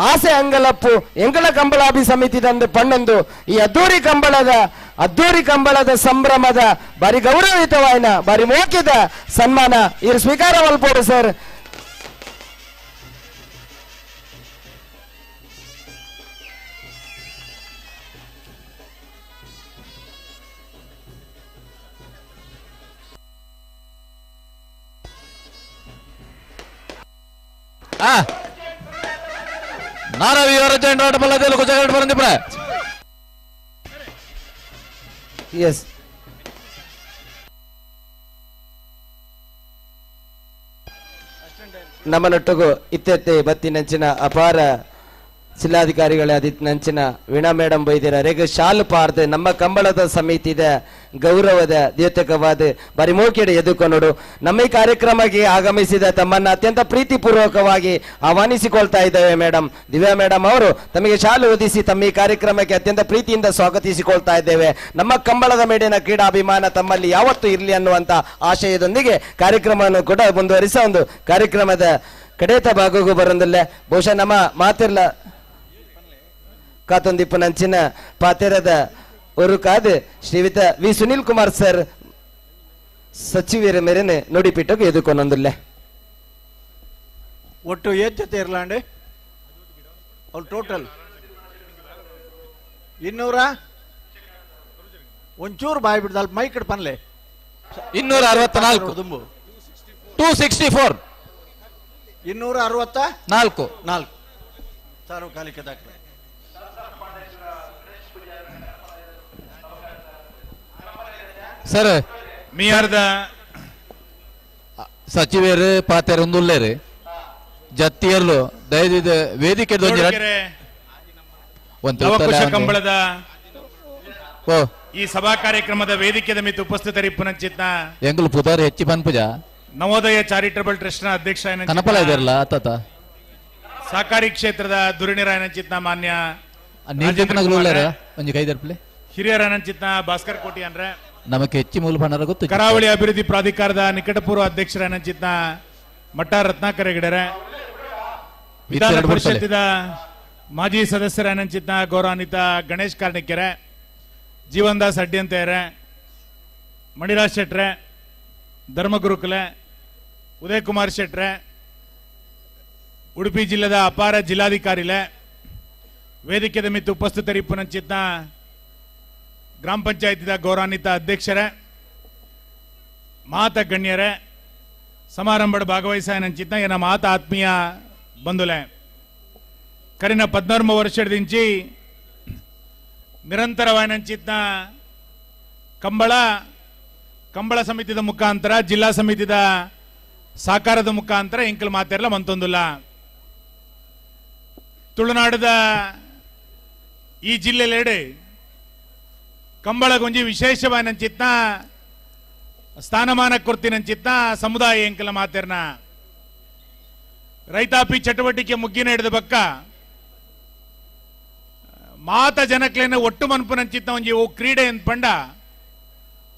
ಆಸೆ ಅಂಗಲಪ್ಪು ಎಂಕಲ ಕಂಬಳಾಭಿ ಸಮಿತಿ ತಂದು ಪಣ್ಣೊಂದು ಈ ಅದ್ದೂರಿ ಕಂಬಳದ ಸಂಭ್ರಮದ ಬಾರಿ ಗೌರವಯುತವಾಯಿನ ಬಾರಿ ಮೋಕಿದ ಸನ್ಮಾನ ಇರು ಸ್ವೀಕಾರ ಮಲ್ಪೋಡು ಸರ್. ಎಸ್ ನಮ್ಮನೊಟ್ಟಿಗೂ ಇತ್ತೆತ್ತೆ ಬತ್ತಿನಂಚಿನ ಅಪಾರ ಜಿಲ್ಲಾಧಿಕಾರಿಗಳ ನಂಚಿನ ವೀಣಾ ಮೇಡಮ್ ಬೈದಿರ ರೇಗ ಶಾಲು ಪಾರ್ದು ನಮ್ಮ ಕಂಬಳದ ಸಮಿತಿದ ಗೌರವದ ದ್ಯೋತಕವಾದ ಬಾರಿ ಮೋಕೆಡೆ ಎದುಕೊನೋಡು ನಮ್ಮ ಈ ಕಾರ್ಯಕ್ರಮಕ್ಕೆ ಆಗಮಿಸಿದ ತಮ್ಮನ್ನ ಅತ್ಯಂತ ಪ್ರೀತಿಪೂರ್ವಕವಾಗಿ ಆಹ್ವಾನಿಸಿಕೊಳ್ತಾ ಇದ್ದೇವೆ ಮೇಡಮ್. ದಿವ್ಯಾ ಮೇಡಮ್ ಅವರು ತಮಗೆ ಶಾಲು ಓದಿಸಿ ತಮ್ಮ ಈ ಕಾರ್ಯಕ್ರಮಕ್ಕೆ ಅತ್ಯಂತ ಪ್ರೀತಿಯಿಂದ ಸ್ವಾಗತಿಸಿಕೊಳ್ತಾ ಇದ್ದೇವೆ. ನಮ್ಮ ಕಂಬಳದ ಮೇಡಿನ ಕ್ರೀಡಾಭಿಮಾನ ತಮ್ಮಲ್ಲಿ ಯಾವತ್ತೂ ಇರಲಿ ಅನ್ನುವಂತ ಆಶಯದೊಂದಿಗೆ ಕಾರ್ಯಕ್ರಮವನ್ನು ಕೂಡ ಮುಂದುವರಿಸ ಒಂದು ಕಾರ್ಯಕ್ರಮದ ಕಡೇತ ಭಾಗಕ್ಕೂ ಬರೋದಿಲ್ಲ. ಬಹುಶಃ ನಮ್ಮ ಮಾತಿರ್ಲ ಕಾತೊಂದಿಪ್ಪು ನಂಚಿನ ಪಾತೆರದ ಒರುಕಾದ ಶ್ರೀಯುತ ವಿ ಸುನೀಲ್ ಕುಮಾರ್ ಸರ್ ಸಚಿವರ ಮೇರೆನೆ ನುಡಿಪೀಠಕ್ಕೆ ಎದುಕೊನೊಂದುಲ್ಲೆ.
ಒಟ್ಟು ಏತ್ ಜೊತೆ ಇರ್ಲಾಂಡೆ ಅವ್ರು ಟೋಟಲ್ 200 ಒಂಚೂರು ಬಾಯಿ ಬಿಡ್ದ ಅಲ್ಪ ಮೈಕ್ ಪನ್ಲೆ
264
ದುಂಬು
264
264
ನಾಲ್ಕು
ಸಾರ್ವಕಾಲಿಕ ದಾಖಲೆ.
ಸರ್
ಮಿಯಾರ್ದ
ಸಚಿವರು ಪಾತೆರ್ ಒಂದುಲ್ಲೇರು ಜತ್ತಿಯರ್ಲು ದಯದಿದ ವೇದಿಕೆ
ಕಂಬಳದ ಈ ಸಭಾ ಕಾರ್ಯಕ್ರಮದ ವೇದಿಕೆದ ಮಿತ್ತು ಉಪಸ್ಥಿತರಿಪ್ಪುನಂಚಿತ್ನ
ಎಂಗುಲು ಪುದಾರ್ ಹೆಚ್ಚಿ ಪನ್ಪುಜ
ನವೋದಯ ಚಾರಿಟಬಲ್ ಟ್ರಸ್ಟ್ ನ ಅಧ್ಯಕ್ಷ
ಕನಪಲ ಇದಾರಲ್ಲ ಆತಾತ
ಸಹಕಾರಿ ಕ್ಷೇತ್ರದ ಧುರೀಣರಾಯನಂಚಿತ್ನ ಮಾನ್ಯ
ಒಂಜಿ ಕೈದರ್ಪ್ಲೆ
ಹಿರಿಯರನಂಚಿತ್ನ ಭಾಸ್ಕರ್ ಕೋಟಿ ಅಂದ್ರೆ
ನಮಗೆ ಹೆಚ್ಚಿ ಮೂಲ ಭಂಡಾರ ಗೊತ್ತು.
ಕರಾವಳಿ ಅಭಿವೃದ್ಧಿ ಪ್ರಾಧಿಕಾರದ ನಿಕಟಪೂರ್ವ ಅಧ್ಯಕ್ಷರ ಮಟ್ಟ ರತ್ನಾಕರ್ ಹೆಗಡೆರೆ, ವಿಧಾನ ಪರಿಷತ್ತಿನ
ಮಾಜಿ ಸದಸ್ಯರ ಗೌರವಾನ್ವಿತ ಗಣೇಶ್ ಕಾರ್ಣಿಕೆರೆ, ಜೀವನ್ ದಾಸ್ ಅಡ್ಡಿಯಂತೆಯರೆ, ಮಣಿರಾಜ್ ಶೆಟ್ರೆ, ಧರ್ಮಗುರುಕುಲೆ, ಉದಯ್ ಕುಮಾರ್ ಶೆಟ್ರೆ, ಉಡುಪಿ ಜಿಲ್ಲೆದ ಅಪಾರ ಜಿಲ್ಲಾಧಿಕಾರಿಲೆ, ವೇದಿಕೆದ ಮಿತ್ತು ಉಪಸ್ಥಿತರಿಪ್ಪುನಂಚಿತ್ನ ಗ್ರಾಮ ಪಂಚಾಯತಿದ ಗೌರವಾನ್ವಿತ ಅಧ್ಯಕ್ಷರೇ, ಮಾತ ಗಣ್ಯರೇ, ಸಮಾರಂಭದ ಭಾಗವಹಿಸಾಯನಂಚಿತ್ನ ಏನ ಮಾತ ಆತ್ಮೀಯ ಬಂಧುಲೆ, ಕರಿನ 14 ವರ್ಷದಿಂಚಿ ನಿರಂತರವಾಯನಂಚಿತ್ನ ಕಂಬಳ ಕಂಬಳ ಸಮಿತಿದ ಮುಖಾಂತರ ಜಿಲ್ಲಾ ಸಮಿತಿದ ಸಾಕಾರದ ಮುಖಾಂತರ ಎಂಕಲ್ ಮಾತೆರ್ಲ ಮಂತೊಂದುಲ್ಲ. ತುಳುನಾಡದ ಈ ಜಿಲ್ಲೆಲೆಡೆ ಕಂಬಳಗೊಂಜಿ ವಿಶೇಷವಾಯನಂಚಿತ್ನ ಸ್ಥಾನಮಾನ ಕೊರ್ತಿನಂಚಿತ್ನ ಸಮುದಾಯ ಎಂಕಲ ಮಾತೆರ್ನ ರೈತಾಪಿ ಚಟುವಟಿಕೆ ಮುಗ್ಗಿನ ಹಿಡಿದ ಬಕ್ಕ ಮಾತ ಜನಕ್ಲೇನ ಒಟ್ಟು ಮನ್ಪುನಂಚಿತ್ನ ಒಂಜಿ ಓ ಕ್ರೀಡೆ ಪಂಡ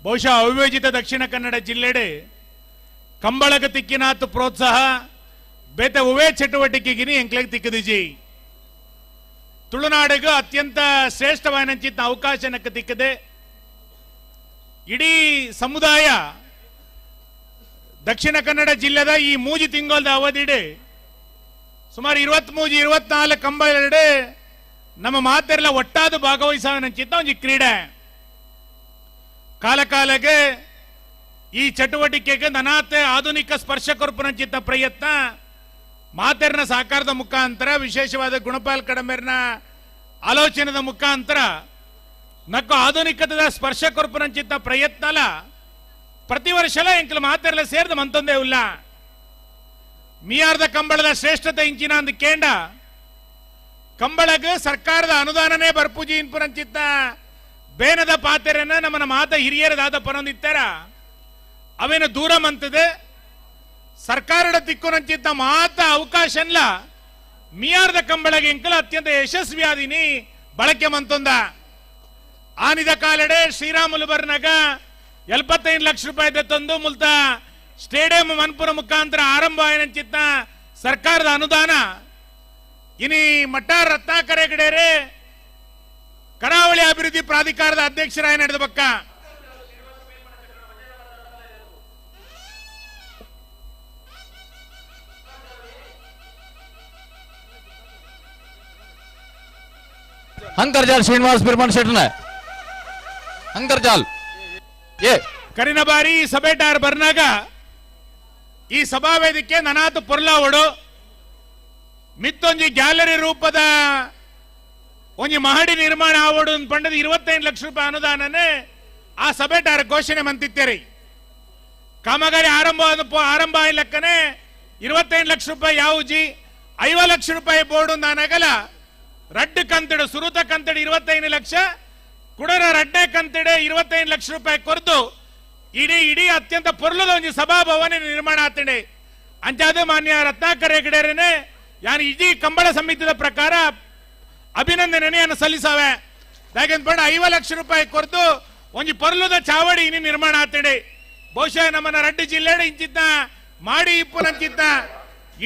ಬಹುಶಃ ಅವಿಭಜಿತ ದಕ್ಷಿಣ ಕನ್ನಡ ಜಿಲ್ಲೆಡೆ ಕಂಬಳಗ ತಿಕ್ಕಿನಾತು ಪ್ರೋತ್ಸಾಹ ಬೇತೆ ಉವೇ ಚಟುವಟಿಕೆಗಿನಿ ಎಂಕ್ಲೆಗ್ ತಿಕ್ಕದಿಜಿ. ತುಳುನಾಡಿಗೂ ಅತ್ಯಂತ ಶ್ರೇಷ್ಠವಾನಂಚಿತ್ನ ಅವಕಾಶ ನಕ್ಕ ತಿಕ್ಕದೆ ಇಡೀ ಸಮುದಾಯ ದಕ್ಷಿಣ ಕನ್ನಡ ಜಿಲ್ಲೆದ ಈ ಮೂಜಿ ತಿಂಗಳದ ಅವಧಿಡೆ ಸುಮಾರು 23 24 ಕಂಬಳೆಡೆ ನಮ್ಮ ಮಾತೆಲ್ಲ ಒಟ್ಟಾದ ಭಾಗವಹಿಸಾವನಂಚಿತ್ನ ಒಂಜಿ ಕ್ರೀಡೆ. ಕಾಲಕಾಲಕ್ಕೆ ಈ ಚಟುವಟಿಕೆಗೆ ನನಾತೆ ಆಧುನಿಕ ಸ್ಪರ್ಶ ಕೊರ್ಪುನಂಚಿತ್ತ ಪ್ರಯತ್ನ ಮಾತೆರ್ನ ಸಾಕಾರದ ಮುಖಾಂತರ ವಿಶೇಷವಾದ ಗುಣಪಾಲ್ ಕಡಂಬೆರ್ನ ಆಲೋಚನೆದ ಮುಖಾಂತರ ನಕ್ಕು ಆಧುನಿಕತೆದ ಸ್ಪರ್ಶ ಕೊರ್ಪುನಂಚಿತ್ತ ಪ್ರಯತ್ನಲ ಪ್ರತಿ ವರ್ಷಲ ಎಂಕಲ್ ಮಾತೆರ್ಲ ಸೇರ್ದ ಮಂತೊಂದೇ ಇಲ್ಲ. ಮಿಯಾರ್ದ ಕಂಬಳದ ಶ್ರೇಷ್ಠತೆ ಇಂಚಿನ ಅಂದ ಕೇಂಡ ಕಂಬಳಗ ಸರ್ಕಾರದ ಅನುದಾನನೇ ಬರ್ಪೂಜಿ ಇನ್ಪುನಂಚಿತ್ತ ಬೇನದ ಪಾತೆರನ್ನ ನಮ್ಮನ ಮಾತ ಹಿರಿಯರದಾದ ಪನೊಂದಿತ್ತಾರ ಅವೇನು ದೂರ ಮಂತದೆ ಸರ್ಕಾರದ ತಿಕ್ಕುನಂಚಿತ್ತ ಮಾತ ಅವಕಾಶನ್ಲ ಮಿಯಾರ್ದ ಕಂಬಳಗೆ ಎಂಕಲ ಅತ್ಯಂತ ಯಶಸ್ವಿಯಾದಿನಿ ಬಳಕೆ ಮಂತೊಂದ. ಆನಿದ ಕಾಲಡೆ ಶ್ರೀರಾಮುಲು ಬರ್ನಾಗ 75 ಲಕ್ಷ ರೂಪಾಯಿ ತಂದು ಮುಲ್ತ ಸ್ಟೇಡಿಯಂ ಮನ್ಪುರ ಮುಖಾಂತರ ಆರಂಭ ಆಯನಂಚಿತ್ತ ಸರ್ಕಾರದ ಅನುದಾನ ಇನಿ ಮಟ್ಟಾರ್ ರತ್ನಾಕರ ಹೆಗಡೆರೆ ಕರಾವಳಿ ಅಭಿವೃದ್ಧಿ ಪ್ರಾಧಿಕಾರದ ಅಧ್ಯಕ್ಷರಾಯ ನಡೆದ ಬಕ್ಕ
ಅಂಕರ್ಜಾಲ್ ಶ್ರೀನಿವಾಸ್ ಬಿರ್ಮಣ್ ಶೆಟ್ಟನ ಅಂಕರ್ಜಾಲ್ ಏ
ಕರಿನ ಬಾರಿ ಸಭೆಟಾರ್ ಬರ್ನಾಗ ಈ ಸಭಾವೇದಿಕೆ ನನಾತು ಪೊರ್ಲಾವಡು ಮಿತ್ತೊಂಜಿ ಗ್ಯಾಲರಿ ರೂಪದ ಒಂಜಿ ಮಹಡಿ ನಿರ್ಮಾಣ ಆವಡು ಪಂಡದ 25 ಲಕ್ಷ ರೂಪಾಯಿ ಅನುದಾನನೇ ಆ ಸಭೆಟಾರ ಘೋಷಣೆ ಮಂತಿತ್ತೇರಿ. ಕಾಮಗಾರಿ ಆರಂಭ ಲೆಕ್ಕನೆ 25 ಲಕ್ಷ ರೂಪಾಯಿ ಯಾವುಜಿ 50 ಲಕ್ಷ ರೂಪಾಯಿ ಬೋರ್ಡು ನಾನಾಗಲ್ಲ ರಡ್ಡು ಕಂತಡು ಸುರುತ ಕಂತಡು 25 ಲಕ್ಷ ಕುಡರ ರಡ್ಡೆ ಕಂತಡೆ 25 ಲಕ್ಷ ರೂಪಾಯಿ ಕೊರದು ಇಡೀ ಇಡೀ ಅತ್ಯಂತ ಪೊರ್ಲದ ಒಂಜಿ ಸಭಾಭವನ ನಿರ್ಮಾಣ ಆತಂಡೆ. ಅಂಚಾದ ಮಾನ್ಯ ರತ್ನಾಕರ ಹೆಗಡೆರೇನೆ ಯಾನು ಇಡೀ ಕಂಬಳ ಸಮಿತಿದ ಪ್ರಕಾರ ಅಭಿನಂದನೆಯನ್ನು ಸಲ್ಲಿಸಾವೆ. ಯಾಕೆಂತ 50 ಲಕ್ಷ ರೂಪಾಯಿ ಕೊರದು ಒಂಜಿ ಪೊರ್ಲದ ಚಾವಡಿ ಇನಿ ನಿರ್ಮಾಣ ಆತಂಡೆ. ಬಹುಶಃ ನಮ್ಮನ್ನ ರಡ್ಡು ಜಿಲ್ಲೆ ಇಂಚಿತ್ತ ಮಾಡಿ ಇಪ್ಪುನಂಚಿತ್ತ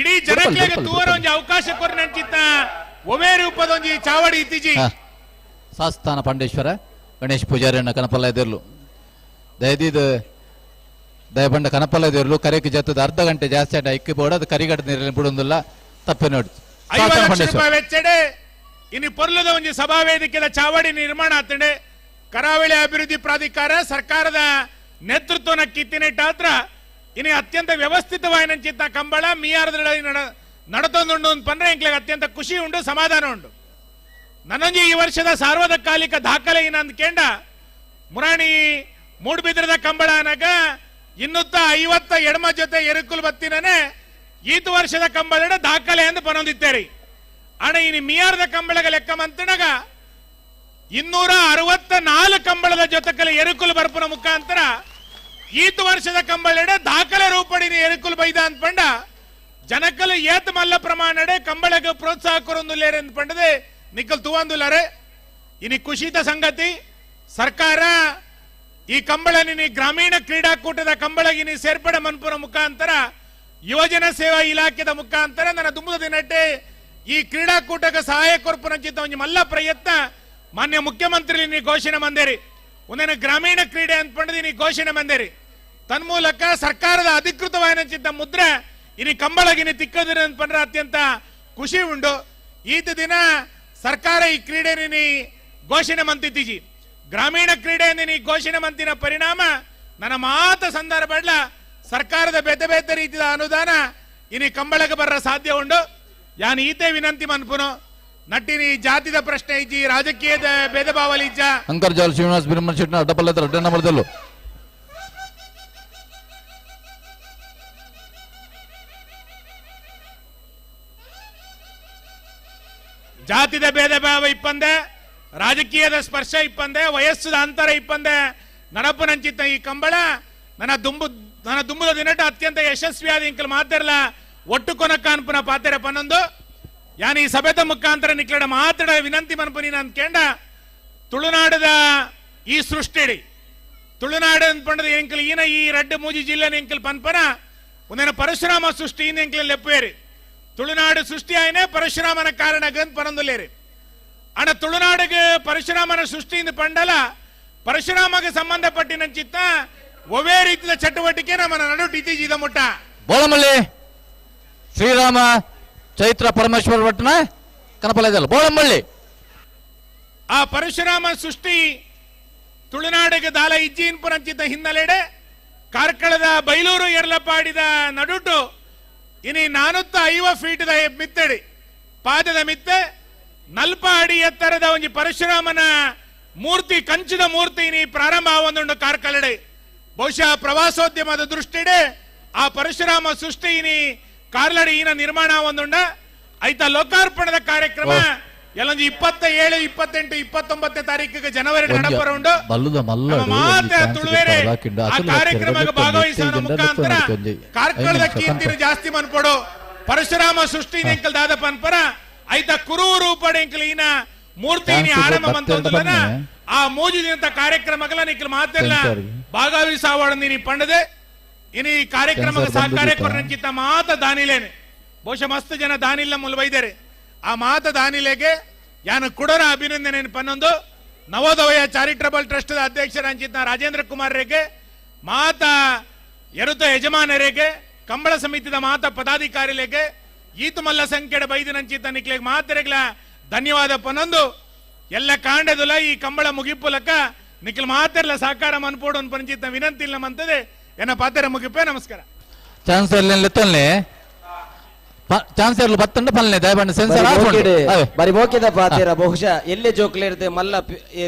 ಇಡೀ ಜನಕ್ಕೆ ತೂವರ ಒಂಜಿ ಅವಕಾಶ ಕೊರ್ನಂಚಿತ್ತ ಒವೇ ರೂಪದ ಒಂಜಿ ಚಾವಡಿ ಇತ್ತೀಚಿ.
ಸಾಸ್ತಾನ ಪಾಂಡೇಶ್ವರ ಗಣೇಶ್ ಪೂಜಾರಿಯನ್ನ ಕನಪಲ್ಲ ಎದಿರ್ಲು ದಯದೀದ ದಯಬಂಡ ಕನಪಲ್ಲ ಎದಿರ್ಲು ಕರೆಗೆ ಜತ್ತದ ಅರ್ಧ ಗಂಟೆ ಜಾಸ್ತಿ ಆಟ ಇಕ್ಕಿ ಬೋಡ ಅದು ಕರಿಗಡ ನೀರಲ್ಲಿ ಬಿಡೊಂದಿಲ್ಲ ತಪ್ಪೆ ನೋಡಿ.
50 ಲಕ್ಷ ರೂಪಾಯಿ ವೆಚ್ಚಡೆ ಇನ್ನು ಪೊರ್ಲದ ಒಂಜಿ ಸಭಾವೇದಿಕೆದ ಚಾವಡಿ ನಿರ್ಮಾಣ ಆತಂಡೆ. ಕರಾವಳಿ ಅಭಿವೃದ್ಧಿ ಪ್ರಾಧಿಕಾರ ಸರ್ಕಾರದ ನೇತೃತ್ವನ ಕಿತ್ತಿನೆಟ್ಟಾತ್ರ ಇನ್ನು ಅತ್ಯಂತ ವ್ಯವಸ್ಥಿತವಾಯಿನಂಚಿತ್ತ ಕಂಬಳ ಮಿಯಾರದ ನಡತೊಂದುಂಡು ಪಂಡ್ರೆ ಎಂಕ್ಲೆಗ್ ಅತ್ಯಂತ ಖುಷಿ ಉಂಡು ಸಮಾಧಾನ ಉಂಡು. ನನ್ನೊಂಜಿ ಈ ವರ್ಷದ ಸಾರ್ವಕಾಲಿಕ ದಾಖಲೆ ಏನಂದ ಕೇಂಡ ಮುರಾಣಿ ಮೂಡ್ಬಿದ್ರದ ಕಂಬಳ ಅನಗ ಇನ್ನುತ್ತ 50 ಎಡಮ ಜೊತೆ ಎರುಕುಲ್ ಬತ್ತಿನೇ ಈತ ವರ್ಷದ ಕಂಬಳ ದಾಖಲೆ ಎಂದು ಪನೊಂದಿತ್ತೇರಿ. ಅಣ ಇನಿ ಮಿಯಾರದ ಕಂಬಳಗ ಲೆಕ್ಕ ಮಂತನಗ 264 ಕಂಬಳದ ಜೊತೆಕಲೆ ಎರುಕುಲ್ ಬರ್ಪುನ ಮುಖಾಂತರ ಈತ ವರ್ಷದ ಕಂಬಳೆಡೆ ದಾಖಲೆ ರೂಪಡಿನಿ ಎರುಕುಲ್ ಬೈದ ಅಂತ ಪಂಡ ಜನಕಲು ಏತ್ ಮಲ್ಲ ಪ್ರಮಾಣಡೆ ಕಂಬಳಗ ಪ್ರೋತ್ಸಾಹ ಕೊರೊಂದುಲ್ಲೇರೆ ಅಂತ ಪಂಡದೆ ನಿಕ್ಕಲ್ ತೂವಂದುಲ್ಲಾರೆ. ಇನಿ ಖುಷಿತ ಸಂಗತಿ ಸರ್ಕಾರ ಈ ಕಂಬಳನಿ ಗ್ರಾಮೀಣ ಕ್ರೀಡಾಕೂಟದ ಕಂಬಳಗಿನಿ ಸೇರ್ಪಡೆ ಮನ್ಪುರ ಮುಖಾಂತರ ಯುವಜನ ಸೇವಾ ಇಲಾಖೆದ ಮುಖಾಂತರ ನನ್ನ ದುಂಬುದ ದಿನಟ್ಟೆ ಈ ಕ್ರೀಡಾಕೂಟಕ್ಕೆ ಸಹಾಯ ಕೊರ್ಪುನಂಚಿತ ಒಂಜಿ ಮಲ್ಲ ಪ್ರಯತ್ನ ಮಾನ್ಯ ಮುಖ್ಯಮಂತ್ರಿ ನೀ ಘೋಷಣೆ ಮಂದೇರಿ. ಒಂದೇನು ಗ್ರಾಮೀಣ ಕ್ರೀಡೆ ಅಂತ ಪಂಡದಿ ನೀ ಘೋಷಣೆ ಮಂದೇರಿ. ತನ್ಮೂಲಕ ಸರ್ಕಾರದ ಅಧಿಕೃತವಾದ ಮುದ್ರೆ ಇನಿ ಕಂಬಳಗಿನಿ ತಿಕ್ಕದಿರ ಅಂತ ಪಂಡ್ರೆ ಅತ್ಯಂತ ಖುಷಿ ಉಂಡು. ಈತ ದಿನ ಸರ್ಕಾರ ಈ ಕ್ರೀಡೆ ನೀ ಘೋಷಣೆ ಮಂತಿತ್ತೀಜಿ. ಗ್ರಾಮೀಣ ಕ್ರೀಡೆ ನೀ ಘೋಷಣೆ ಮಂತಿನ ಪರಿಣಾಮ ನನ್ನ ಮಾತ ಸಂದರ್ಭ ಸರ್ಕಾರದ ಬೇತೆ ಬೇತೆ ರೀತಿಯ ಅನುದಾನ ಇನಿ ಕಂಬಳಕ್ಕೆ ಬರ ಸಾಧ್ಯ ಉಂಡು. ಯಾನ್ ಈತೆ ವಿನಂತಿ ಮನ್ಪುನು ನಟ್ಟಿನಿ ಜಾತಿದ ಪ್ರಶ್ನೆ ಇಜ್ಜಿ, ರಾಜಕೀಯದ ಭೇದ ಭಾವಲಿ ಇಜ್ಜ.
ಅಂತರ್ಜಾಲ ಶ್ರೀನಿವಾಸ್ ಬಿರ್ಮನ್ ಶೆಟ್ನ ಡಬಲ್ ಅಡ್ಡ ನಂಬರ್ದಲ್ಲೂ
ಜಾತಿದ ಭೇದ ಭಾವ ಇಪ್ಪಂದೆ, ರಾಜಕೀಯದ ಸ್ಪರ್ಶ ಇಪ್ಪಂದೆ, ವಯಸ್ಸದ ಅಂತರ ಇಪ್ಪಂದೆ ನಡಪುನಂಚಿತ್ತ ಈ ಕಂಬಳ ನನ್ನ ದುಂಬುದ ದಿನಟ ಅತ್ಯಂತ ಯಶಸ್ವಿಯಾದ ಇಂಕಲ್ ಮಾತಿರಲ್ಲ ಒಟ್ಟು ಕೊನಕ್ಕ ಅನ್ಪುನ ಪಾತೆರ ಪನ್ನೊಂದು. ಯಾನ್ ಈ ಸಭೆದ ಮುಖಾಂತರ ನಿಕ್ಲಡ ಮಾತಡ ವಿನಂತಿ ಮನ್ಪುನಿ ನಾನು ಕೇಂಡ ತುಳುನಾಡದ ಈ ಸೃಷ್ಟಿಡಿ ತುಳುನಾಡು ಅನ್ಪಂಡದ ಎಂಕಲ್ ಈನ ಈ ರಡ್ಡು ಮೂಜಿ ಜಿಲ್ಲೆ ಎಂಕಲ್ ಪನ್ಪನ ಒಂದೇನ ಪರಶುರಾಮ ಸೃಷ್ಟಿ ಇನ್ ಎಂಕಲ್ ಲೆಪ್ಪೇರಿ. ತುಳುನಾಡು ಸೃಷ್ಟಿ ಆಯ್ನೆ ಪರಶುರಾಮನ ಕಾರಣ ಗಂದ್ ಪನೊಂದುಲೇರಿ. ಅಣ್ಣ ತುಳುನಾಡಿಗೆ ಪರಶುರಾಮನ ಸೃಷ್ಟಿಯಿಂದ ಪಂಡಲ ಪರಶುರಾಮಗೆ ಸಂಬಂಧಪಟ್ಟಿನ ಚಿತ್ತ ಒವೇ ರೀತಿಯ ಚಟುವಟಿಕೆ ನಮ್ಮ ನಡು ಇತ್ತೀಚಿದ ಮುಟ್ಟ.
ಬೋಳಮಲ್ಲಿ ಶ್ರೀರಾಮ ಚೈತ್ರ ಪರಮೇಶ್ವರ ಭಟ್ನ ಕನಪಲ ಬೋಳಮಳ್ಳಿ
ಆ ಪರಶುರಾಮ ಸೃಷ್ಟಿ ತುಳುನಾಡಿಗೆ ದಾಲ ಇಜ್ಜಿನ್ಪುರಂಚಿತ ಹಿನ್ನೆಲೆಡೆ ಕಾರ್ಕಳದ ಬೈಲೂರು ಎರಲಪಾಡಿದ ನಡುಟು ಇನಿ 450 ಫೀಟ್ದ ಮಿತ್ತಡಿ ಪಾದದ ಮಿತ್ತೆ 40 ಅಡಿ ಎತ್ತರದ ಒಂಜಿ ಪರಶುರಾಮನ ಮೂರ್ತಿ ಕಂಚಿನ ಮೂರ್ತಿ ಇನಿ ಪ್ರಾರಂಭ ಆವೊಂದುಂಡು ಕಾರ್ಕಳಡೆ. ಬಹುಶಃ ಪ್ರವಾಸೋದ್ಯಮದ ದೃಷ್ಟಿಡೆ ಆ ಪರಶುರಾಮ ಸೃಷ್ಟಿ ಇನಿ ಕಾರ್ಲಡಿ ಈನ ನಿರ್ಮಾಣ ಒಂದುಂಡ. ಐತ ಲೋಕಾರ್ಪಣದ ಕಾರ್ಯಕ್ರಮ ಎಲ್ಲೊಂದು 27, 28, 29 ತಾರೀಕಿಗೆ ಜನವರಿ ನಡಪರ ಉಂಡು. ತುಳುವೇರೆ ಆ ಕಾರ್ಯಕ್ರಮಕ್ಕೆ ಭಾಗವಹಿಸುವ ಮುಖಾಂತರ ಕಾರ್ಕಳದ ಕೀರ್ತಿನ ಜಾಸ್ತಿ ಮನ್ಪೊಡು. ಪರಶುರಾಮ ಸೃಷ್ಟಿ ಎಂಕಲ್ ದಾದ ಪನ್ಪರ ಐತ ಕುರು ರೂಪಡೆ ಎಂಕಲ್ ಈನ ಮೂರ್ತಿ ಆರಂಭ ಮಂತೊಂದುಲನ ಆ ಮೂಜಿ ದಿನದ ಕಾರ್ಯಕ್ರಮಗಳ ನಿಖಲ್ ಮಾತೆಲ್ಲ ಭಾಗವಹಿಸಾವಳ ನೀನಿ ಪಂಡದೆ. ಇನಿ ಕಾರ್ಯಕ್ರಮಕ್ಕೆ ಸಹಕಾರ ಕೊರನಂಚಿತ ಮಾತ ದಾನಿಲೇನೆ ಬಹುಶಃ ಮಸ್ತ್ ಜನ ದಾನಿಲ್ಲ ಮುಲ್ವೈದರೆ ಆ ಮಾತ ದಾನಿಲೆಗೆ ಯಾನು ಕುಡರ ಅಭಿನಂದನೆ ಪನ್ನೊಂದು. ನವೋದಯ ಚಾರಿಟಬಲ್ ಟ್ರಸ್ಟ್ ಅಧ್ಯಕ್ಷರ ಅಂಚಿತ ರಾಜೇಂದ್ರ ಕುಮಾರ್ ರೇಗೆ, ಮಾತ ಎರುತ ಯಜಮಾನರಿಗೆ, ಕಂಬಳ ಸಮಿತಿದ ಮಾತ ಪದಾಧಿಕಾರಿಲೆಗೆ, ಈತು ಮಲ್ಲ ಸಂಖ್ಯೆಡ ಬೈದಿನಂಚಿತ ನಿಕ್ಲೆಗೆ ಮಾತೆರೆಗ್ಲ ಧನ್ಯವಾದ ಪನ್ನೊಂದು. ಎಲ್ಲ ಕಾಂಡದುಲ ಈ ಕಂಬಳ ಮುಗಿಪುಲಕ ನಿಖಲ್ ಮಾತೆರ್ಲ ಸಹಕಾರ ಮನ್ಪೋಡು ಪಂಚಿತ ವಿನಂತಿ ಇಲ್ಲ ಮಂತದೆ ಎನ್ನ ಪಾತೆರ ಮುಗಿಪೆ. ನಮಸ್ಕಾರ.
ಚಾನ್ಸಲರ್ ಚಾನ್ಸಲರ್ ಬತ್ತಂಡ ಪಲ್ನೆ ದಯಬಂಡ ಸೆನ್ಸರ್ ಆಫ್
ಬರಿ ಮೋಕೆದ ಪಾತೆರ ಬಹುಶಃ ಎಲ್ಲೇ ಜೋಕ್ಲೇರ್ದೆ ಮಲ್ಲ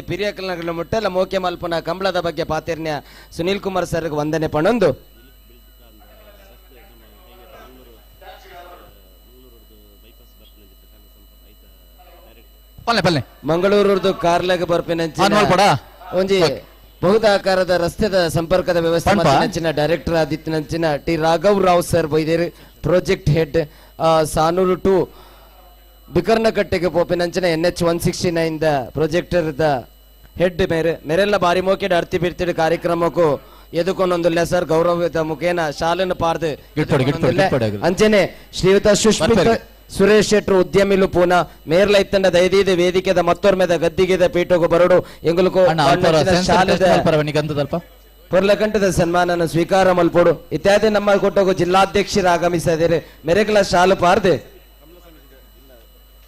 ಪಿರಿಯಕಲ್ನಗಲ ಮುಟ್ಟಲ್ಲ ಮೋಕೆ ಮಲ್ಪನ ಕಂಬಳದ ಬಗ್ಗೆ ಪಾತೆರ್ನ ಸುನೀಲ್ ಕುಮಾರ್ ಸರ್ ವಂದನೆ ಪಣೊಂದು.
ಪಲ್ಲೆ ಪಲ್ಲೆ
ಮಂಗಳೂರು ಕಾರ್ಲಗ ಬರ್ಪಿನ ಒಂಜಿ ಬಹುದಾಕಾರದ ರಸ್ತೆದ ಸಂಪರ್ಕದ ವ್ಯವಸ್ಥೆ ನಂಚಿನ ಡೈರೆಕ್ಟರ್ ಆದಿತ್ಯನಂಚಿನ ಟಿ ರಾಘವ್ ರಾವ್ ಸರ್ ಬೈದೇರು ಪ್ರಾಜೆಕ್ಟ್ ಹೆಡ್ ಸಾನೂರು ಟು ಬಿಕರ್ನಕಟ್ಟೆಗೆ ಪೋಪಿನಂಚಿನ NH 169 the projector the head ಮೇರೆ ಮೇರೆಲ್ಲ ಬಾರಿ ಮೋಕೆಡ್ ಅರ್ತಿ ಬಿರ್ತಿಡ್ ಕಾರ್ಯಕ್ರಮಕ್ಕೂ ಎದುಕೊಂಡೊಂದುಲ್ಲ ಸರ್ ಗೌರವದ ಮುಖೇನ ಶಾಲೆನ ಪಾರ್ದು ಅಂಚನೆ ಶ್ರೀಯುತ ಸುಷ್ಮಿತ ಸುರೇಶ್ ಶೆಟ್ರು ಉದ್ಯಮಿಲು ಪೂನಾ ಮೇರ್ಲ ಇತ್ತಂಡ ದಯದೀದ ವೇದಿಕೆದ ಮತ್ತೊರ್ಮೆದ ಗದ್ದಿಗೆದ ಪೀಠಗು ಬರಡು ಎಂಗುಲಕೋ ಪೊರ್ಲಕಂಠದ ಸನ್ಮಾನನ ಸ್ವೀಕಾರ ಮಲ್ಪೋಡು ಇತ್ಯಾದಿ ನಮ್ಮ ಕೊಟ್ಟೋಗು ಜಿಲ್ಲಾಧ್ಯಕ್ಷರು ಆಗಮಿಸಿದರೆ ಮೆರೆಗಳ ಶಾಲು ಪಾರ್ದೆ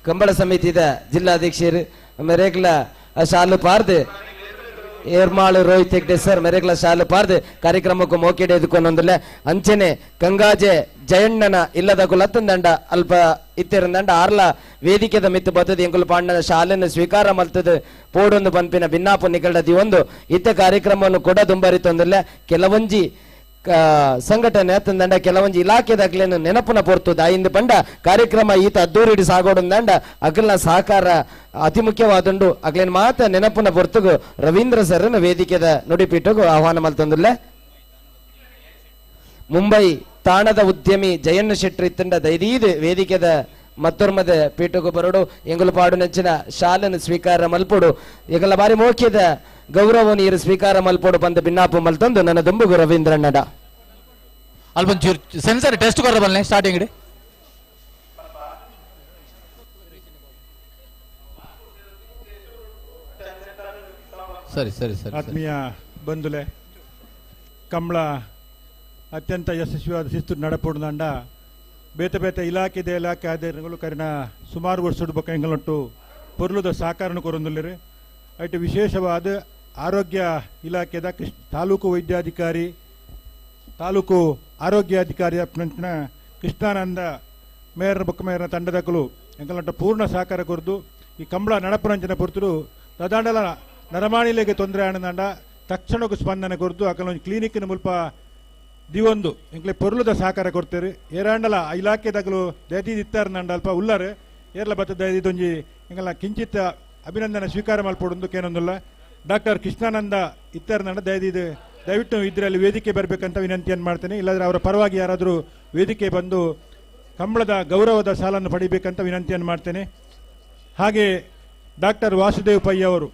ಕಂಬಳ ಸಮಿತಿದ ಜಿಲ್ಲಾಧ್ಯಕ್ಷರು ಮೆರೆಗಳ ಶಾಲು ಪಾರ್ದೆ ಏರ್ಮಾಳು ರೋಹಿತ್ ಹೆಗ್ಡೆ ಸರ್ ಮೆರೆಗಳ ಶಾಲು ಪಾರ್ದೆ ಕಾರ್ಯಕ್ರಮಕ್ಕೂ ಮೋಕೆಡೆ ಎದುಕೊಂಡೊಂದುಲ್ಲ ಅಂಚನೆ ಗಂಗಾಜೆ ಜಯಣ್ಣನ ಇಲ್ಲದ ಕುಲತ್ತಂದಂಡ ಅಲ್ಪ ಇತ್ತಿರಂದಂಡ ಆರ್ಲ ವೇದಿಕೆದ ಮಿತ್ತು ಬತ್ತದ ಎಂಕುಲು ಪಾಂಡನ ಶಾಲೆಯನ್ನು ಸ್ವೀಕಾರ ಮಲ್ತದ ಪೋಡೊಂದು ಪನ್ಪಿನ ಭಿನ್ನಾಪು ನಿಗಡದಿ ಒಂದು ಇತ್ತ ಕಾರ್ಯಕ್ರಮವನ್ನು ಕೂಡ ದುಂಬರಿತೊಂದಿಲ್ಲ ಕೆಲವೊಂಜಿ ಸಂಘಟನೆ ತಂದಂಡ ಕೆಲವೊಂಜಿ ಇಲಾಖೆದಾಗ್ಲೇನು ನೆನಪುನ ಪೊರ್ತು ದಾಯಿಂದ ಪಂಡ ಕಾರ್ಯಕ್ರಮ ಈತ ಅದ್ದೂರಿಡಿ ಸಾಗೋಡಂದಂಡ ಅಗಲ್ನ ಸಹಕಾರ ಅತಿ ಮುಖ್ಯವಾದುಂಡು ಅಗ್ಲೇನ್ ಮಾತ ನೆನಪುನ ಪೊರ್ತುಗು ರವೀಂದ್ರ ಸರ್ನ ವೇದಿಕೆದ ನುಡಿಪೀಠಗು ಆಹ್ವಾನ ಮಲ್ತೊಂದುಲ್ಲ. ಮುಂಬೈ ತಾಣದ ಉದ್ಯಮಿ ಜಯಣ್ಣ ಶೆಟ್ಟಿ ಇತ್ತಂಡ ದೈದೀದ್ ವೇದಿಕೆದ ಮತ್ತೊರ್ಮದ ಪೀಠಗು ಬರಡು ಎಂಗುಲು ಪಾಡು ನೆಂಚಿನ ಶಾಲನ್ನು ಸ್ವೀಕಾರ ಮಲ್ಪೊಡು ಈಗಲ ಬಾರಿ ಮೋಕ್ಯದ ಗೌರವ ನೀರು ಸ್ವೀಕಾರ ಮಲ್ಪೊಡು ಬಂದ ಭಿನ್ನಾಪು ಮಲ್ತೊಂದು ನನ್ನ ದುಂಬುಗು ರವೀಂದ್ರಣ್ಣಡ.
ಅಲ್ಪ ಸೆನ್ಸರ್ ಟೆಸ್ಟ್ ಕೊರ ಬಲ್ಲೆ ಸ್ಟಾರ್ಟಿಂಗ್ ಇಡಿ. ಸರಿ ಸರಿ ಸರಿ.
ಆತ್ಮೀಯ ಬಂಧುಲೆ, ಕಂಬಳ ಅತ್ಯಂತ ಯಶಸ್ವಿಯಾದ ಶಿಸ್ತು ನಡಪುಡ್ದಂಡ ಬೇತೆ ಬೇತೆ ಇಲಾಖೆದ ಇಲಾಖೆ ಆಧಾರಗಳು ಕರಿನ ಸುಮಾರು ವರ್ಷದ ಬೊಕ್ಕ ಎಂಗಲೊಟ್ಟು ಪೊರ್ಲುದ ಸಹಕಾರನ ಕೊರೊಂದುಲ್ಲೆರ್. ಐಟ್ ವಿಶೇಷವಾದ ಆರೋಗ್ಯ ಇಲಾಖೆದ ತಾಲೂಕು ವೈದ್ಯಾಧಿಕಾರಿ, ತಾಲೂಕು ಆರೋಗ್ಯಾಧಿಕಾರಿ ಅಪ್ನಂಚಿನ ಕೃಷ್ಣಾನಂದ ಮೇಯರ್ನ ಬೊಕ್ಕ ಮೇಯರ್ನ ತಂಡದಕಲು ಎಂಕಲಂಟ ಪೂರ್ಣ ಸಹಕಾರ ಕೊರ್ದು ಈ ಕಂಬಳ ನಡಪುನಂಚಿನ ಪೊರ್ತುಡು ತದಾಂಡಲ ನರಮಾಣಿಲೆಗೆ ತೊಂದರೆ ಆನಂದ ತಕ್ಷಣಕ್ಕೂ ಸ್ಪಂದನೆ ಕೊರ್ದು ಅಕಲೊಂಜಿ ಕ್ಲಿನಿಕ್ನ ಮುಲ್ಪ ದಿವೊಂದು ಎಂಕ್ಲೆ ಪೊರ್ಲುದ ಸಹಕಾರ ಕೊಡ್ತೇವೆ. ಏರಾಂಡಲ ಇಲಾಖೆದಾಗಲು ದಯದೀದ್ ಇತ್ತಾರ ನಂಡ ಅಲ್ಪ ಉಲ್ಲಾರು ಏರ್ಲ ಬತ್ತ ದಯದೀದೊಂಜಿ ಎಂಗಲ ಕಿಂಚಿತ್ತ ಅಭಿನಂದನೆ ಸ್ವೀಕಾರ ಮಲ್ಪೊಡೊಂದು ಕೇನೊಂದುಲ್ಲ. ಡಾಕ್ಟರ್ ಕೃಷ್ಣಾನಂದ ಇತ್ತಾರ ನಂಡ ದಯದೀದ್ ದಯವಿಟ್ಟು ಇದರಲ್ಲಿ ವೇದಿಕೆ ಬರಬೇಕಂತ ವಿನಂತಿಯನ್ನು ಮಾಡ್ತೇನೆ. ಇಲ್ಲಾಂದರೆ ಅವರ ಪರವಾಗಿ ಯಾರಾದರೂ ವೇದಿಕೆ ಬಂದು ಕಂಬಳದ ಗೌರವದ ಸಾಲನ್ನು ಪಡಿಬೇಕಂತ ವಿನಂತಿಯನ್ನು ಮಾಡ್ತೇನೆ. ಹಾಗೆ ಡಾಕ್ಟರ್ ವಾಸುದೇವ್ ಪೈ ಅವರು,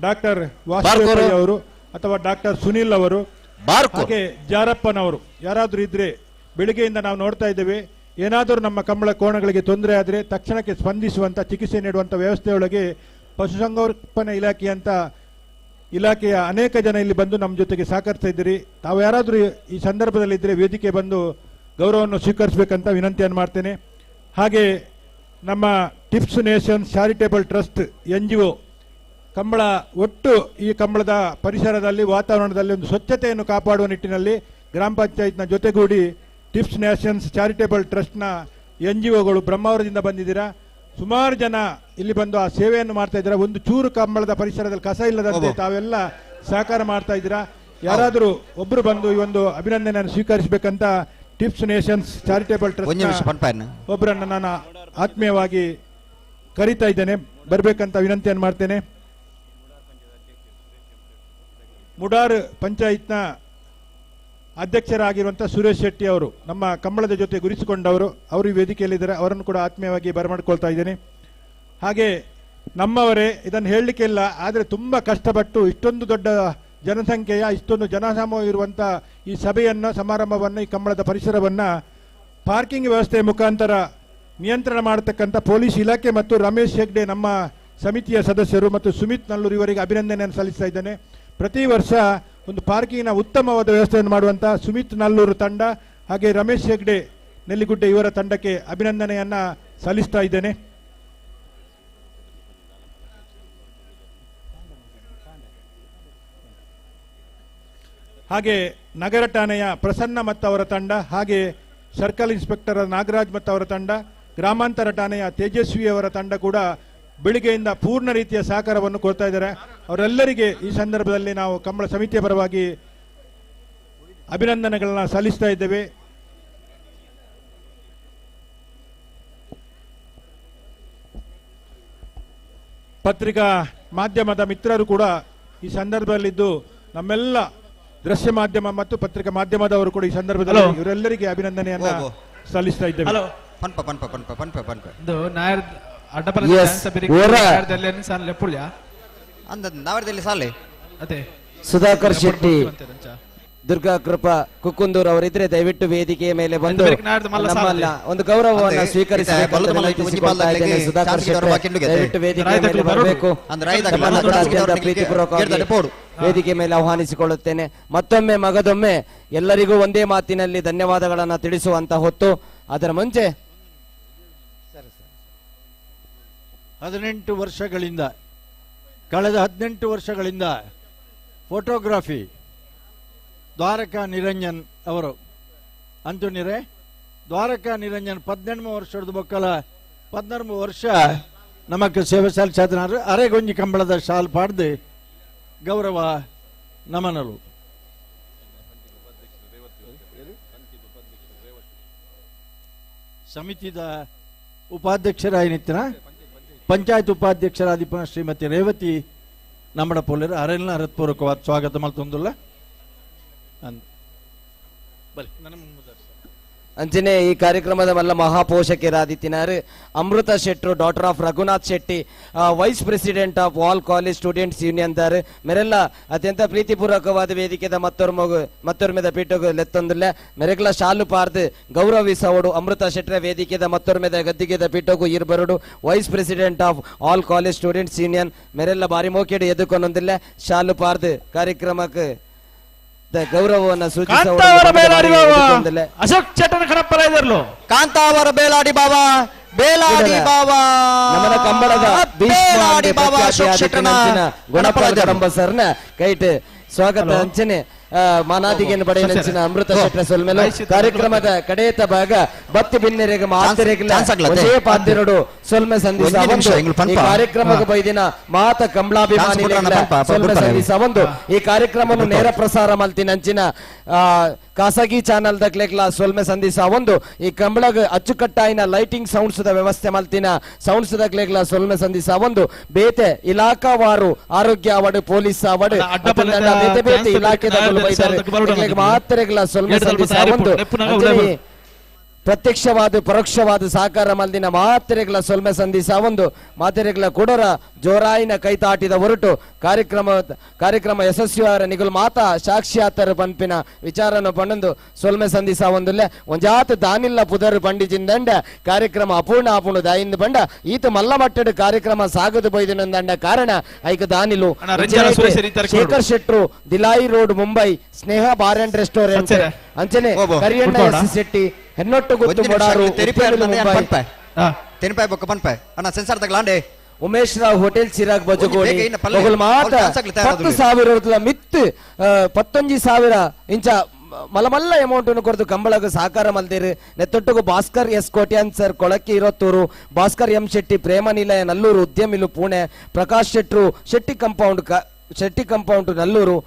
ಡಾಕ್ಟರ್ ವಾಸುದೇವ್ ಪೈ ಅವರು ಅಥವಾ ಡಾಕ್ಟರ್ ಸುನಿಲ್ ಅವರು, ಹಾಗೆ ಜಾರಪ್ಪನವರು ಯಾರಾದರೂ ಇದ್ರೆ ಬೆಳಿಗ್ಗೆಯಿಂದ ನಾವು ನೋಡ್ತಾ ಇದ್ದೇವೆ, ಏನಾದರೂ ನಮ್ಮ ಕಂಬಳ ಕೋಣಗಳಿಗೆ ತೊಂದರೆ ಆದರೆ ತಕ್ಷಣಕ್ಕೆ ಸ್ಪಂದಿಸುವಂಥ ಚಿಕಿತ್ಸೆ ನೀಡುವಂಥ ವ್ಯವಸ್ಥೆಯೊಳಗೆ ಪಶುಸಂಗೋಪನಾ ಇಲಾಖೆಯಂತ ಇಲಾಖೆಯ ಅನೇಕ ಜನ ಇಲ್ಲಿ ಬಂದು ನಮ್ಮ ಜೊತೆಗೆ ಸಹಕರಿಸ್ತಾ ಇದ್ದೀರಿ. ತಾವು ಯಾರಾದರೂ ಈ ಸಂದರ್ಭದಲ್ಲಿ ಇದ್ದರೆ ವೇದಿಕೆ ಬಂದು ಗೌರವವನ್ನು ಸ್ವೀಕರಿಸಬೇಕಂತ ವಿನಂತಿಯನ್ನು ಮಾಡ್ತೇನೆ. ಹಾಗೆ ನಮ್ಮ tips nation charitable trust NGO Kambala ಒಟ್ಟು ಈ ಕಂಬಳದ ಪರಿಸರದಲ್ಲಿ ವಾತಾವರಣದಲ್ಲಿ ಒಂದು ಸ್ವಚ್ಛತೆಯನ್ನು ಕಾಪಾಡುವ ನಿಟ್ಟಿನಲ್ಲಿ ಗ್ರಾಮ ಪಂಚಾಯತ್ನ ಜೊತೆಗೂಡಿ ಟಿಪ್ಸ್ ನೇಷನ್ಸ್ ಚಾರಿಟೇಬಲ್ ಟ್ರಸ್ಟ್ನ NGOಗಳು ಬ್ರಹ್ಮಾವರದಿಂದ ಬಂದಿದ್ದೀರಾ. ಸುಮಾರು ಜನ ಇಲ್ಲಿ ಬಂದು ಆ ಸೇವೆಯನ್ನು ಮಾಡ್ತಾ ಇದ್ದೀರಾ. ಒಂದು ಚೂರು ಕಂಬಳದ ಪರಿಸರದಲ್ಲಿ ಕಸ ಇಲ್ಲದಂತೆ ತಾವೆಲ್ಲ ಸಹಕಾರ ಮಾಡ್ತಾ ಇದ್ದೀರಾ. ಯಾರಾದರೂ ಒಬ್ಬರು ಬಂದು ಈ ಒಂದು ಅಭಿನಂದನೆಯನ್ನು ಸ್ವೀಕರಿಸಬೇಕಂತ ಟಿಪ್ಸ್ ನೇಷನ್ಸ್ ಚಾರಿಟೇಬಲ್ ಟ್ರಸ್ಟ್ ಒಬ್ಬರನ್ನು ನಾನು ಆತ್ಮೀಯವಾಗಿ ಕರೀತಾ ಇದ್ದೇನೆ, ಬರಬೇಕಂತ ವಿನಂತಿಯನ್ನು ಮಾಡ್ತೇನೆ. ಮುಡಾರ್ ಪಂಚಾಯತ್ನ ಅಧ್ಯಕ್ಷರಾಗಿರುವಂಥ ಸುರೇಶ್ ಶೆಟ್ಟಿ ಅವರು ನಮ್ಮ ಕಂಬಳದ ಜೊತೆ ಗುರಿಸಿಕೊಂಡವರು, ಅವರು ಈ ವೇದಿಕೆಯಲ್ಲಿದ್ದಾರೆ, ಅವರನ್ನು ಕೂಡ ಆತ್ಮೀಯವಾಗಿ ಬರಮಾಡಿಕೊಳ್ತಾ ಇದ್ದೇನೆ. ಹಾಗೆ ನಮ್ಮವರೇ, ಇದನ್ನು ಹೇಳಲಿಕ್ಕೆ ಇಲ್ಲ, ಆದರೆ ತುಂಬ ಕಷ್ಟಪಟ್ಟು ಇಷ್ಟೊಂದು ದೊಡ್ಡ ಜನಸಂಖ್ಯೆಯ ಇಷ್ಟೊಂದು ಜನಸಮೂಹ ಇರುವಂಥ ಈ ಸಭೆಯನ್ನು, ಸಮಾರಂಭವನ್ನು, ಈ ಕಂಬಳದ ಪರಿಸರವನ್ನು ಪಾರ್ಕಿಂಗ್ ವ್ಯವಸ್ಥೆಯ ಮುಖಾಂತರ ನಿಯಂತ್ರಣ ಮಾಡತಕ್ಕಂಥ ಪೊಲೀಸ್ ಇಲಾಖೆ ಮತ್ತು ರಮೇಶ್ ಹೆಗ್ಡೆ ನಮ್ಮ ಸಮಿತಿಯ ಸದಸ್ಯರು ಮತ್ತು ಸುಮಿತ್ ನಲ್ಲೂರು ಇವರಿಗೆ ಅಭಿನಂದನೆಯನ್ನು ಸಲ್ಲಿಸ್ತಾ ಇದ್ದೇನೆ. ಪ್ರತಿ ವರ್ಷ ಒಂದು ಪಾರ್ಕಿಂಗ್ನ ಉತ್ತಮವಾದ ವ್ಯವಸ್ಥೆಯನ್ನು ಮಾಡುವಂಥ ಸುಮಿತ್ ನಲ್ಲೂರು ತಂಡ ಹಾಗೆ ರಮೇಶ್ ಹೆಗ್ಡೆ ನೆಲ್ಲಿಗುಡ್ಡೆ ಇವರ ತಂಡಕ್ಕೆ ಅಭಿನಂದನೆಯನ್ನು ಸಲ್ಲಿಸ್ತಾ ಇದ್ದೇನೆ. ಹಾಗೆ ನಗರ ಠಾಣೆಯ ಪ್ರಸನ್ನ ಮತ್ತು ಅವರ ತಂಡ, ಹಾಗೆ ಸರ್ಕಲ್ ಇನ್ಸ್ಪೆಕ್ಟರ್ ನಾಗರಾಜ್ ಮತ್ತು ಅವರ ತಂಡ, ಗ್ರಾಮಾಂತರ ಠಾಣೆಯ ತೇಜಸ್ವಿ ಅವರ ತಂಡ ಕೂಡ ಬೆಳಿಗ್ಗೆಯಿಂದ ಪೂರ್ಣ ರೀತಿಯ ಸಹಕಾರವನ್ನು ಕೊಡ್ತಾ ಇದ್ದಾರೆ. ಅವರೆಲ್ಲರಿಗೆ ಈ ಸಂದರ್ಭದಲ್ಲಿ ನಾವು ಕಂಬಳ ಸಮಿತಿಯ ಪರವಾಗಿ ಅಭಿನಂದನೆಗಳನ್ನ ಸಲ್ಲಿಸ್ತಾ ಇದ್ದೇವೆ. ಪತ್ರಿಕಾ ಮಾಧ್ಯಮದ ಮಿತ್ರರು ಕೂಡ ಈ ಸಂದರ್ಭದಲ್ಲಿದ್ದು ನಮ್ಮೆಲ್ಲ ದೃಶ್ಯ ಮಾಧ್ಯಮ ಮತ್ತು ಪತ್ರಿಕಾ ಮಾಧ್ಯಮದವರು ಕೂಡ ಈ ಸಂದರ್ಭದಲ್ಲಿ ಇವರೆಲ್ಲರಿಗೆ ಅಭಿನಂದನೆಯನ್ನ ಸಲ್ಲಿಸ್ತಾ ಇದ್ದೇವೆ.
ಸುಧಾಕರ್ ಶೆಟ್ಟಿ, ದುರ್ಗಾ ಕೃಪಾ ಕುಕ್ಕುಂದೂರ್ ಅವರಿದ್ರೆ ದಯವಿಟ್ಟು ವೇದಿಕೆಯ ಮೇಲೆ ಬಂದು ನಮ್ಮಲ್ಲ ಒಂದು ಗೌರವವನ್ನು ಸ್ವೀಕರಿಸಬೇಕು. ಸುಧಾಕರ್ ಶೆಟ್ಟಿ ದಯವಿಟ್ಟು ವೇದಿಕೆಯ ಮೇಲೆ ಬರಬೇಕು. ಪ್ರೀತಿಪೂರ್ವಕವಾಗಿ ವೇದಿಕೆ ಮೇಲೆ ಆಹ್ವಾನಿಸಿಕೊಳ್ಳುತ್ತೇನೆ. ಮತ್ತೊಮ್ಮೆ ಮಗದೊಮ್ಮೆ ಎಲ್ಲರಿಗೂ ಒಂದೇ ಮಾತಿನಲ್ಲಿ ಧನ್ಯವಾದಗಳನ್ನು ತಿಳಿಸುವಂತ ಹೊತ್ತು. ಅದರ ಮುಂಚೆ
18 ವರ್ಷಗಳಿಂದ, ಕಳೆದ 18 ವರ್ಷಗಳಿಂದ ಫೋಟೋಗ್ರಫಿ ದ್ವಾರಕಾ ನಿರಂಜನ್ ಅವರು ಅಂತುನಿರೆ ದ್ವಾರಕಾ ನಿರಂಜನ್ 18 ವರ್ಷದ ಬೊಕ್ಕಲ 14 ವರ್ಷ ನಮಕ್ ಸೇವೆ ಸಲ್ಲಿಸಾದನಾರು ಅರೆಗೊಂಜಿ ಕಂಬಳದ ಶಾಲ್ ಪಾಡ್ದು ಗೌರವ ನಮನಲು. ಸಮಿತಿದ ಉಪಾಧ್ಯಕ್ಷರಾಯಿನಿತ್ತಿನ ಪಂಚಾಯತ್ ಉಪಾಧ್ಯಕ್ಷರಾದಿಪ ಶ್ರೀಮತಿ ರೇವತಿ ನಮ್ಮಡ ಪೋಲರು ಅರೆಲ್ನ ಹೃತ್ಪೂರ್ವಕವಾದ ಸ್ವಾಗತ ಮಲ್ತೊಂದುಲ್ಲ.
ಅಂಚನೆ ಈ ಕಾರ್ಯಕ್ರಮದ ಮಲ್ಲ ಮಹಾಪೋಷಕರಾದಿತ್ತಿನಾರು Amrutha Shettar daughter of Raghunath Shetty vice president of all college students union ದಾರ್ ಮೆರೆಲ್ಲ ಅತ್ಯಂತ ಪ್ರೀತಿಪೂರ್ವಕವಾದ ವೇದಿಕೆದ ಮತ್ತೊರ್ಮೆದ ಪೀಠಗು ಲೆತ್ತೊಂದುಲ್ಲ ಮೆರೆಗ್ಲ ಶಾಲು ಪಾರ್ದು ಗೌರವಿಸವಡು ಅಮೃತ ಶೆಟ್ಟರ ವೇದಿಕೆದ ಮತ್ತೊರ್ಮೆದ ಗದ್ದಿಗೆದ ಪೀಠಗು ಇರ್ಬರುಡು vice president of all college students union ಮೆರೆಲ್ಲ ಬಾರಿ ಮೋಕೆಡು ಎದುಕೊಂಡೊಂದಿಲ್ಲ ಶಾಲು ಪಾರ್ದು ಕಾರ್ಯಕ್ರಮಕ್ಕೆ ಗೌರವವನ್ನು
ಕಾಂತಾವರ ಬೇಲಾಡಿ ಬಾಬಾ ಅಶೋಕ್ ಚಟನ ಕಣಪ್ಪರ ಇದ್ರಲು
ಕಾಂತಾವರ ಬೇಲಾಡಿ ಬಾಬಾ ಬೇಲಾಡಿ ಬಾಬಾ
ನಮನ ಕಂಬಳದ
ಬೇಲಾಡಿ ಬಾಬಾ ಅಶೋಕ್ ಶೆಟ್ಟನ
ಗುಣಪಳ ಸರ್ನ ಕೈಟ್ ಸ್ವಾಗತ ಅಂಚನೆ ಮಾನಾದಿಗೆಯನ್ನು ಪಡೆಯ ಅಮೃತ ಶೆಟ್ಟರ ಸೊಲ್ಮೆಲು ಕಾರ್ಯಕ್ರಮದ ಕಡೆಯತ ಭಾಗ ಬತ್ತಿ ಬಿನ್ನೆರೆಗೆ ಮಾತೆರೆಗಿಲ್ಲ ಪಾತಿರಡು ಸೊಲ್ಮೆ ಸಂಧಿಸ ಈ ಕಾರ್ಯಕ್ರಮಕ್ಕೆ ಬೈದಿನ ಮಾತ ಕಂಬಳಾಭಿಮಾನಿ ಸೊಲ್ಮೆ ಸಂಧಿಸ ಒಂದು ಈ ಕಾರ್ಯಕ್ರಮವನ್ನು ನೇರ ಪ್ರಸಾರ ಮಲ್ತಿನ ಅಂಚಿನ ಖಾಸಗಿ ಚಾನಲ್ ದಕ್ಲೆಗ್ಲ ಸೊಲ್ಮೆ ಸಂಧಿಸ ಒಂದು ಈ ಕಂಬಳಗ ಅಚ್ಚುಕಟ್ಟಾಯಿನ ಲೈಟಿಂಗ್ ಸೌಂಡ್ಸ್ ವ್ಯವಸ್ಥೆ ಮಲ್ತಿನ ಸೌಂಡ್ಸ್ ದಕ್ಲೆಗ್ಲ ಸೊಲ್ಮೆ ಸಂಧಿಸ ಒಂದು ಬೇತೆ ಇಲಾಖಾವಾರು ಆರೋಗ್ಯ ಅವಡು ಪೊಲೀಸ್ ಅವಡು ಬೇತೆ ಬೇತೆ ಇಲಾಖೆ ಮಾತ್ರೆಗಳ ಸೊಲ್ಮೆ ಸಂಧಿಸ ಒಂದು ಪ್ರತ್ಯಕ್ಷವಾದ ಪರೋಕ್ಷವಾದ ಸಹಕಾರ ಮಲ್ದಿನ ಮಾತ್ರೆಗಳ ಸೊಲ್ಮೆ ಸಂಧಿಸ ಒಂದು ಮಾತ್ರೆಗಳ ಕೊಡರ ಜೋರಾಯಿನ ಕೈತಾಟಿದ ಹೊರಟು ಕಾರ್ಯಕ್ರಮ ಯಶಸ್ವಿಯಾರ ನಿಗುಲ್ ಮಾತಾ ಸಾಕ್ಷಿಯಾತರ ಪನ್ಪಿನ ವಿಚಾರನ ಪಂಡೊಂದು ಸೊಲ್ಮೆ ಸಂಧಿಸ ಒಂದುಲ್ಲೆ ಒಂಜಾತ ದಾನಿಲ್ಲ ಪುದರ್ ಪಂಡಿಜಿಂದಂಡ ಕಾರ್ಯಕ್ರಮ ಅಪೂರ್ಣ ಆಪುಣು ದಾಯಿಂದ ಬಂಡ ಈತ ಮಲ್ಲ ಮಟ್ಟದ ಕಾರ್ಯಕ್ರಮ ಸಾಗದು ಬೈದಿನಂದಂಡ ಕಾರಣ ಐಕ ದಾನಿಲು Shekhar Shettar Dilai road Mumbai Sneha bar and restaurant ಅಂಚನೆ ಕರಿಯಣ್ಣ ಎಸ್ ಶೆಟ್ಟಿ ಹೆನ್ನೊಟ್ಟು ಗುತ್ತು ಮೊಡಾರು
ಅಣ್ಣ ಸೆನ್ಸಾರ್ ತಗಲಾಂಡೆ
ಉಮೇಶ್ ರಾವ್ ಹೋಟೆಲ್ ಚಿರಾಗ್ ಬಜಗೋಡಿ ಮಾತ 10,000 ಮಿತ್ 19,000 ಇಂಚ ಮಲಮಲ್ಲ ಅಮೌಂಟ್ ಅನ್ನು ಕೊರದು ಕಂಬಳಗ ಸಹಕಾರ ಮಲ್ದಿರು ನೆತ್ತೊಟ್ಟುಗು ಭಾಸ್ಕರ್ ಎಸ್ ಕೋಟ್ಯಾನ್ ಸರ್ ಕೊಳಕಿ ಇರತ್ತೂರು ಭಾಸ್ಕರ್ ಎಂ ಶೆಟ್ಟಿ ಪ್ರೇಮ ನಿಲಯ ನಲ್ಲೂರು ಉದ್ಯಮಿಲು ಪುಣೆ ಪ್ರಕಾಶ್ ಶೆಟ್ರು ಶೆಟ್ಟಿ ಕಂಪೌಂಡ್ ನಲ್ಲೂರು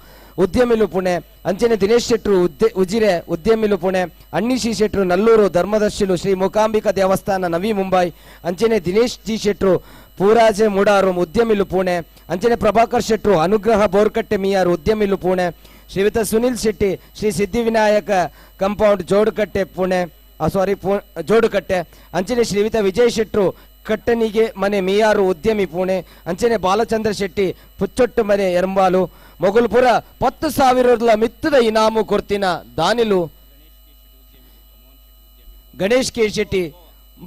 ಉದ್ಯಮಿಲು ಪುಣೆ ಅಂಚನೆ ದಿನೇಶ್ ಶೆಟ್ರು ಉಜಿರೆ ಉದ್ಯಮಿಲು ಪುಣೆ ಅಣ್ಣಿಶಿ ಶೆಟ್ರು ನಲ್ಲೂರು ಧರ್ಮದರ್ಶಿಲು ಶ್ರೀ ಮೂಕಾಂಬಿಕಾ ದೇವಸ್ಥಾನ ನವಿ ಮುಂಬೈ ಅಂಚನೆ ದಿನೇಶ್ ಜಿ ಶೆಟ್ರು ಪೂರಾಜೆ ಮುಡಾರು ಉದ್ಯಮಿಲು ಪುಣೆ ಅಂಚನೆ ಪ್ರಭಾಕರ್ ಶೆಟ್ರು ಅನುಗ್ರಹ ಬೋರ್ಕಟ್ಟೆ ಮಿಯಾರು ಉದ್ಯಮಿಲು ಪುಣೆ ಶ್ರೀಯುತ ಸುನಿಲ್ ಶೆಟ್ಟಿ ಶ್ರೀ ಸಿದ್ಧಿವಿನಾಯಕ ಕಂಪೌಂಡ್ ಜೋಡುಕಟ್ಟೆ ಪುಣೆ ಸಾರಿ ಜೋಡುಕಟ್ಟೆ ಅಂಚನೆ ಶ್ರೀಯುತ ವಿಜಯ್ ಶೆಟ್ರು ಕಟ್ಟನಿಗೆ ಮನೆ ಮಿಯಾರು ಉದ್ಯಮಿ ಪುಣೆ ಅಂಚನೆ ಬಾಲಚಂದ್ರ ಶೆಟ್ಟಿ ಪುಚ್ಚೊಟ್ಟು ಮನೆ ಎರಂಬಾಲು ಮೊಗಲ್ಪುರ 10,000 ಮಿತ್ತದ ಇನಾಮು ಕೊರ್ತಿನ ದಾನಿಲು ಗಣೇಶ್ ಕೆ ಶೆಟ್ಟಿ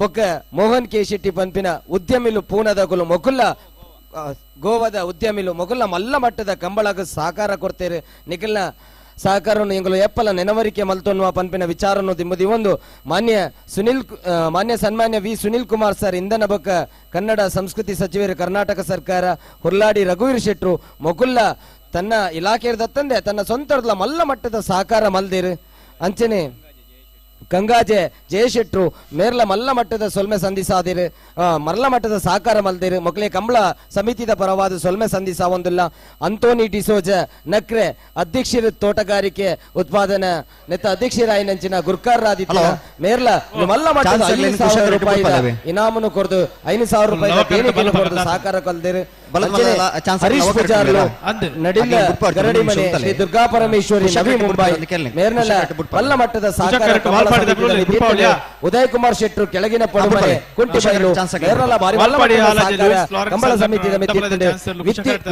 ಬೊಕ್ಕ ಮೋಹನ್ ಕೆ ಶೆಟ್ಟಿ ಪಂಪಿನ ಉದ್ಯಮಿಲು ಪೂನದಗುಲು ಮೊಗುಲ್ಲ ಗೋವಾದ ಉದ್ಯಮಿಲು ಮೊಗುಲ್ಲ ಮಲ್ಲ ಮಟ್ಟದ ಕಂಬಳಗ ಸಹಕಾರ ಕೊಡ್ತೇರೆ ನಿಖಿಲ್ನ ಸಹಕಾರವನ್ನು ಎಂಗಲು ಎಪ್ಪಲ ನೆನವರಿಕೆ ಮಲ್ತೊನ್ನುವ ಪನ್ಪಿನ ವಿಚಾರನ್ನು ದಿಮ್ಮದಿ ಒಂದು ಮಾನ್ಯ ಮಾನ್ಯ ಸನ್ಮಾನ್ಯ ವಿ ಸುನಿಲ್ ಕುಮಾರ್ ಸರ್ ಇಂಧನ ಬೊಕ್ಕ ಕನ್ನಡ ಸಂಸ್ಕೃತಿ ಸಚಿವರು ಕರ್ನಾಟಕ ಸರ್ಕಾರ ಹುರ್ಲಾಡಿ ರಘುವೀರ್ ಶೆಟ್ರು ಮೊಗುಲ್ಲ ತನ್ನ ಇಲಾಖೆಯದತ್ತಂದೆ ತನ್ನ ಸ್ವಂತದ ಮಲ್ಲ ಮಟ್ಟದ ಸಹಕಾರ ಮಲ್ದಿರು ಅಂಚನೆ ಗಂಗಾಜೆ ಜಯಶೆಟ್ರು ಮೇರ್ಲ ಮಲ್ಲ ಮಟ್ಟದ ಸೊಲ್ಮೆ ಸಂಧಿಸಾದಿರು ಮರಳ ಮಟ್ಟದ ಸಹಕಾರ ಮಲ್ದಿರು ಮೊಕ್ಲೆ ಕಂಬಳ ಸಮಿತಿದ ಪರವಾದ ಸೊಲ್ಮೆ ಸಂಧಿಸಾವೊಂದಿಲ್ಲ ಅಂತೋನಿ ಡಿಸೋಜ ನಕ್ರೆ ಅಧ್ಯಕ್ಷರು ತೋಟಗಾರಿಕೆ ಉತ್ಪಾದನಾ ನೆತ್ತ ಅಧ್ಯಕ್ಷರಾಯಿನಂಚಿನ ಗುರ್ಕಾರರಾದಿತ್ಯ ಮೇರ್ಲ ಮಲ್ಲ ಮಟ್ಟದ 5,000 ರೂಪಾಯಿ ಇನಾಮನ್ನು ಕೊರದು 5,000 ರೂಪಾಯಿ ದೇಣಿಗೆಯನ್ನು ಕೊರದು ಸಹಕಾರ ಕಲ್ದಿರು. ಹರೀಶ್ ಪೂಜಾರ್ಲು ನಡಿಲ್ಲ ಗರಡಿ ಮನೆ ಶ್ರೀ ದುರ್ಗಾ ಪರಮೇಶ್ವರಿ ನವಿ ಮುಂಬೈ ಮೇರ್ನಲ್ಲ ಮಲ್ಲ ಮಟ್ಟದ ಸಹಕಾರ ಉದಯ್ ಕುಮಾರ್ ಶೆಟ್ಟರು ಕೆಳಗಿನ ಪಡುಮನೆ ಕುಂಟಿಬೈಲು ಮೇರ್ನಲ್ಲ ಭಾರಿ ಮಲ್ಲ ಮಟ್ಟದ ಸಹಕಾರ ಕಂಬಳ ಸಮಿತಿಯ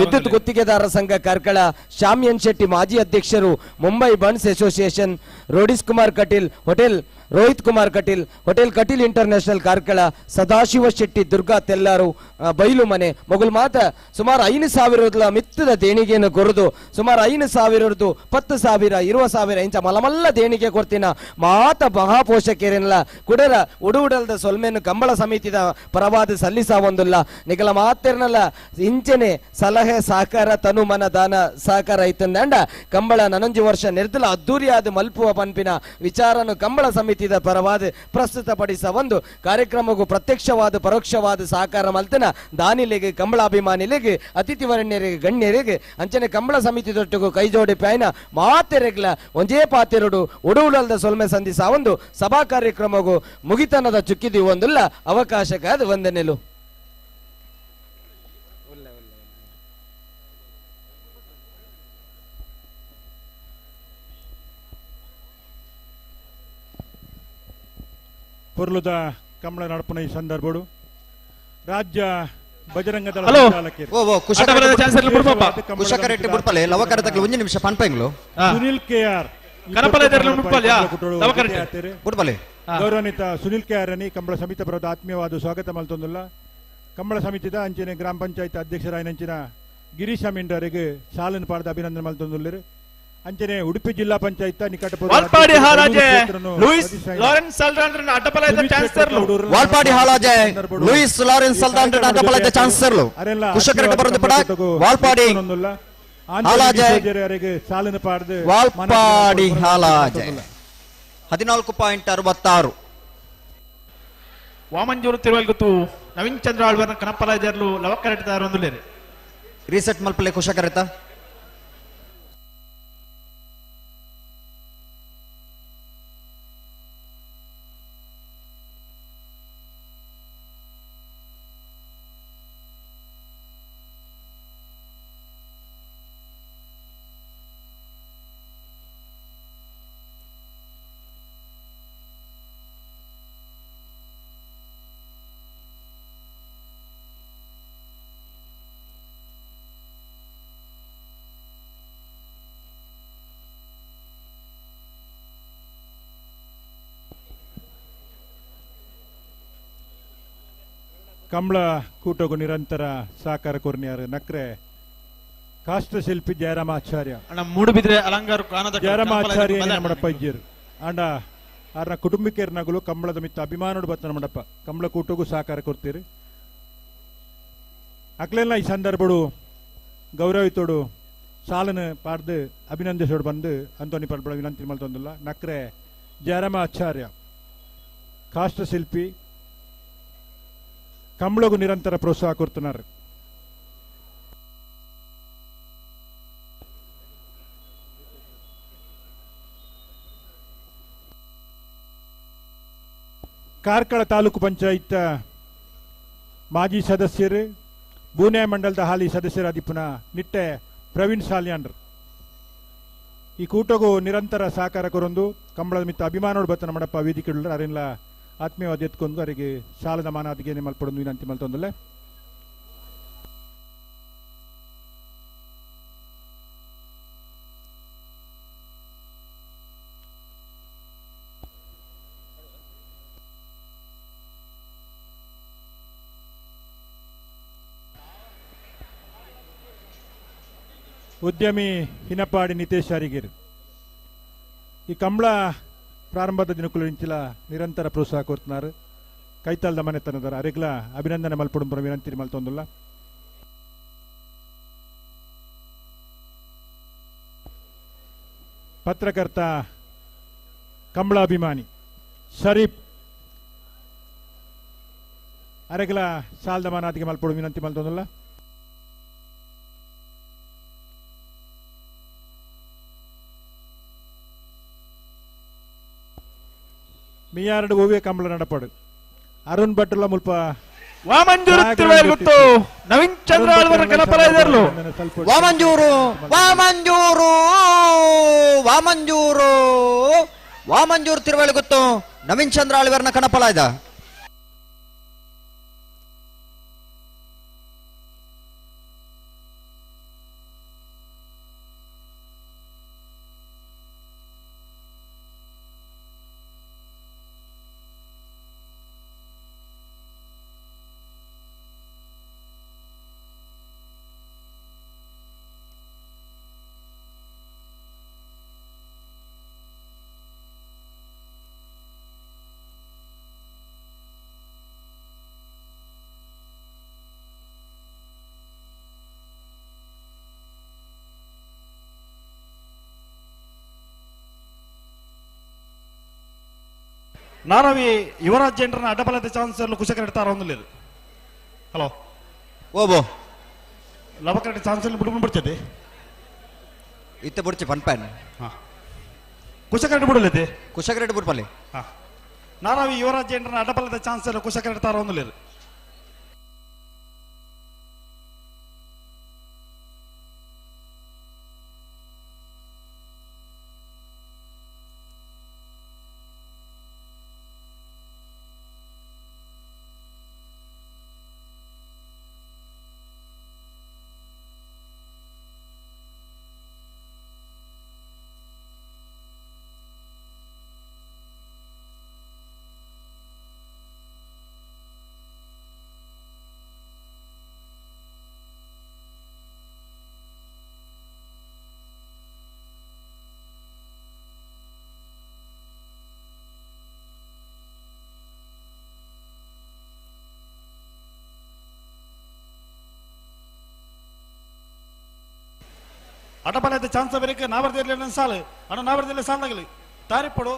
ವಿದ್ಯುತ್ ಗುತ್ತಿಗೆದಾರರ ಸಂಘ ಕಾರ್ಕಳ ಶ್ಯಾಮ್ ಎನ್ ಶೆಟ್ಟಿ ಮಾಜಿ ಅಧ್ಯಕ್ಷರು Mumbai Bunts association Roadies Kumar Kateel hotel Rohit Kumar Kateel hotel Kateel international Karkala Sadashiva Shetty Durga Tellaru Bailu ಮನೆ ಮೊಗಲ್ ಮಾತ ಸುಮಾರು 5,000 ಮಿತ್ತದ ದೇಣಿಗೆಯನ್ನು ಕೊರದು ಸುಮಾರು 5,000 10,000 20,000 ಇಂಚ ಮಲಮಲ್ಲ ದೇಣಿಗೆ ಕೊಡ್ತೀನ ಮಾತ ಮಹಾಪೋಷಕರೇನಲ್ಲ ಕುಡರ ಉಡುಉಡಲ್ದ ಸೊಲ್ಮೆಯನ್ನು ಕಂಬಳ ಸಮಿತಿದ ಪರವಾದ ಸಲ್ಲಿಸ ಒಂದಿಲ್ಲ ನಿಗಲ ಮಾತಿರ್ನಲ್ಲ ಇಂಚನೆ ಸಲಹೆ ಸಹಕಾರ ತನು ಮನ ದಾನ ಸಹಕಾರ ಐತಂದಂಡ ಕಂಬಳ ನನಂಜು ವರ್ಷ ನಿರ್ದಲ ಅದ್ದೂರಿಯಾದ ಮಲ್ಪುವ ಪನ್ಪಿನ ವಿಚಾರನು ಕಂಬಳ ಸಮಿತಿದ ಪರವಾದ ಪ್ರಸ್ತುತಪಡಿಸ ಒಂದು ಕಾರ್ಯಕ್ರಮಕ್ಕೂ ಪ್ರತ್ಯಕ್ಷವಾದ ಪರೋಕ್ಷವಾದ ಸಹಕಾರ ಮಲ್ತನ ದಾನಿಲಿಗೆ ಕಂಬಳಾಭಿಮಾನಿಲಿಗೆ ಅತಿಥಿ ವರ್ಣ್ಯರಿಗೆ ಗಣ್ಯರಿಗೆ ಅಂಚನೆ ಕಂಬಳ ಸಮಿತಿ ದೊಟ್ಟುಗು ಕೈಜೋಡಿ ಪ್ಯಾಯನ ಮಾತೆರೆಗ್ಲ ಒಂಜೇ ಪಾತೆರಡು ಉಡುಉಡಲ್ದ ಸೊಲ್ಮೆ ಸಂಧಿಸ ಒಂದು ಸಭಾ ಕಾರ್ಯಕ್ರಮಗೂ ಮುಗಿತನದ ಚುಕ್ಕಿದಿ ಒಂದುಲ್ಲ ಅವಕಾಶಕ್ಕಾದ ವಂದನೆಲು.
ಪೊರ್ಲುದ ಕಂಬಳ ನಡಪುನ ಈ ಸಂದರ್ಭಡು ರಾಜ್ಯ ಬಜರಂಗ ದಳ
ಹಲೋ.
ಸಂಚಾಲಕರು.
ಓ ಓ ಕುಶಕರೆಟ್ಟಿ ಬುಡ್ಪಲೆ ಲವಕರ ಒಂಜಿ ನಿಮಿಷ ಪನ್ಪೆಂಗ್ಲು
ಸುನಿಲ್ ಕೆ ಆರ್
ಬುಡ್ಪಲೆ
ಗೌರವಾನ್ವಿತ ಸುನಿಲ್ ಕೆ ಆರ್ ಅನಿ ಕಂಬಳ ಸಮಿತಿ ಬರೋದ ಆತ್ಮೀಯವಾದ ಸ್ವಾಗತ ಮಲ್ತೊಂದುಲ್ಲ. ಕಂಬಳ ಸಮಿತಿದ ಅಂಚಿನ ಗ್ರಾಮ ಪಂಚಾಯತ್ ಅಧ್ಯಕ್ಷರಾಯಿನಂಚಿನ ಗಿರೀಶ್ ಅಮೀನ್ರವರಿಗೆ ಸಾಲನ್ನು ಪಾಡದ ಅಭಿನಂದನೆ ಮಲ್ತೊಂದುಲ್ಲೆರು. ಅಂಚನೆ ಉಡುಪಿ ಜಿಲ್ಲಾ ಪಂಚಾಯತ್ ನಿಕಟ
ವಾಲ್ಪಾಡಿ ಹಾಲಾಜೆ ಲೂಯಿಸ್ ಲಾರೆನ್ಸ್ ಸಲ್ದಾನ್ರನ್ನ ಅಡ್ಡಪಲೈದ ಚಾನ್ಸರ್
ವಾಲ್ಪಾಡಿ ಹಾಲಾಜೆ ಲೂಯಿಸ್ ಲಾರೆನ್ಸ್ ಸಲ್ದಾನ್ರನ್ನ ಅಡ್ಡಪಲೈದ ಚಾನ್ಸರ್ ಕುಶಕರೆಟ್ಟಿ ಬರೋದು ಪಡ ವಾಲ್ಪಾಡಿ ಹಾಲಾಜೆ
ಸಾಲನ್ನು ಪಾಡದ
ವಾಲ್ಪಾಡಿ ಹಾಲಾಜೆ 14.66.
ವಾಮಂಜೂರು ತಿರುವಲ್ಗುತ್ತು ನವೀನ್ ಚಂದ್ರ ಆಳ್ವರ್ನ ಕನಪಲೈದರ್ಲು ಲವಕರೆಟ್ಟಿ ಒಂದುಲೇರು.
ರೀಸೆಟ್ ಮಲ್ಪಲೆ ಕುಶಕರೆತ
ಕಂಬಳ ಕೂಟಗೂ ನಿರಂತರ ಸಹಕಾರ ಕೊರ್ನಿಯಾರು ನಕ್ರೆ ಕಾಷ್ಟಶಿಲ್ಪಿ ಜಯರಾಮಾಚಾರ್ಯ
ಅಣ್ಣ ಮೂಡುಬಿದ್ರೆ ಅಲಂಗಾರು ಕಾಣದ
ಜಯರಾಮಾಚಾರ್ಯ ನಮ್ಮಡಪ್ಪ ಇಜ್ಜೇರು ಅಂಡ ಆರ್ನ ಕುಟುಂಬಿಕರ್ನಗಲು ಕಂಬಳದ ಮಿತ್ತ ಅಭಿಮಾನೋಡು ಬತ್ತ ನಮ್ಮಡಪ್ಪ ಕಂಬಳ ಕೂಟಗೂ ಸಹಕಾರ ಕೊಡ್ತೀರಿ. ಅಕ್ಲೆಲ್ಲ ಈ ಸಂದರ್ಭಡು ಗೌರವಿತೋಡು ಸಾಲನ ಪಾಡ್ದು ಅಭಿನಂದಿಸೋಡು ಬಂದು ಅಂತೋನಿ ಪಡ್ಬಳ ವಿನಂತಿ ಮಲ್ತೊಂದಿಲ್ಲ. ನಕ್ರೆ ಜಯರಾಮಾಚಾರ್ಯ ಕಾಷ್ಟಶಿಲ್ಪಿ ಕಂಬಳಗೂ ನಿರಂತರ ಪ್ರೋತ್ಸಾಹ ಕೊಡ್తున్నారు. ಕಾರ್ಕಳ ತಾಲೂಕು ಪಂಚಾಯತ್ ಮಾಜಿ ಸದಸ್ಯರು ಬೂನೆ ಮಂಡಲದ ಹಾಲಿ ಸದಸ್ಯರಾದಿಪ್ಪುನ ನಿಟ್ಟೆ ಪ್ರವೀಣ್ ಸಾಲ್ಯಾನ್ರು ಈ ಕೂಟಗೂ ನಿರಂತರ ಸಹಕಾರ ಕೊರೊಂದು ಕಂಬಳದ ಮಿತ್ತ ಅಭಿಮಾನೋಡು ಬತ್ತನ ಮಡಪ್ಪ ವೇದಿಕೆ ಅರೆಲ್ಲ ಆತ್ಮೀಯವಾದ ಎತ್ಕೊಂಡು ಅವರಿಗೆ ಸಾಲದ ಮಾನಾದಿಗೆ ಮಲ್ಪಡೊಂದು ವಿನಂತಿ ಮಲ್ತೊಂದಲ್ಲ. ಉದ್ಯಮಿ ಹಿನಪಾಡಿ ನಿತೇಶ್ ಅರಿಗಿರ್ ಈ ಕಂಬಳ ಪ್ರಾರಂಭದ ದಿನಕ್ಕೂ ಇಂಚಿಲ ನಿರಂತರ ಪ್ರೋತ್ಸಾಹ ಕೊಡ್తున్నారు. ಕೈತಾಲ್ದ ಮನೆತನದರ ಅರಿಗ್ಲ ಅಭಿನಂದನೆ ಮಲ್ಪಡುಂಬರ ವಿನಂತಿ ಮಲ್ತೊಂದುಲ್ಲ. ಪತ್ರಕರ್ತ ಕಂಬಳ ಅಭಿಮಾನಿ ಶರೀಫ್ ಅರೆಗ್ಲ ಸಾಲ್ದ ಮಾನಾದಿಗೆ ಮಲ್ಪಡು ವಿನಂತಿ ಮಲ್ತೊಂದುಲ್ಲ. ಮಿಯಾರಡು ಓವಿಯ ಕಂಬಳ ನಡಪಡು ಅರುಣ್ ಭಟ್ಲ ಮುಲ್ಪ
ವಾಮಂಜೂರು ತಿರುವಲ್ಗುತ್ತು ನವೀನ್ ಚಂದ್ರ ಆಳ್ವರ ಕನಪಲೈದರ್ಲು.
Vamanjoor Vamanjoor Vamanjoor Vamanjoor Tiruvalguttu Naveen Chandra ಆಳ್ವರ್ನ ಕನಪಲಾಯ್ದ.
ನಾನವಿ Yuvraj ಜೈನ್ರನ್ನ ಅಡ್ಡಬಲದ chance ಕುಶಕರೆಡ್ತಾರ ಒಂದುಲೇರು. Hello
ಓಬೋ
ಲವಕರೆಡ್ಡಿ chance ಬಿಡ್ಕೊಂಡು ಬಿಡ್ತದೆ
ಇತ್ತೆ ಬುಡ್ಚಿ ಪನ್ಪ್ಯಾನ್
ಕುಶಕರೆಡ್ಡಿ ಬಿಡಲೈತೆ
ಕುಶಕರೆಡ್ಡಿ ಬುಡ್ಪಲ್ಲಿ.
ನಾನವಿ ಯುವರಾಜ್ ಜೈನ್ರನ್ನ ಅಡ್ಡಬಲದ ಚಾನ್ಸ್ ಕುಶಕರೆಡ್ತಾರ ಒಂದುಲೇರು. ಅಡಬಲದ ಚಾನ್ಸ್ ಬರಕ್ಕೆ ನಾವರ್ದಲ್ಲಿ ಸಾಲು ಅಣ್ಣ ನಾವರ್ದಲ್ಲಿ ಸಾಲಾಗಲಿ ತಾರಿಪಡು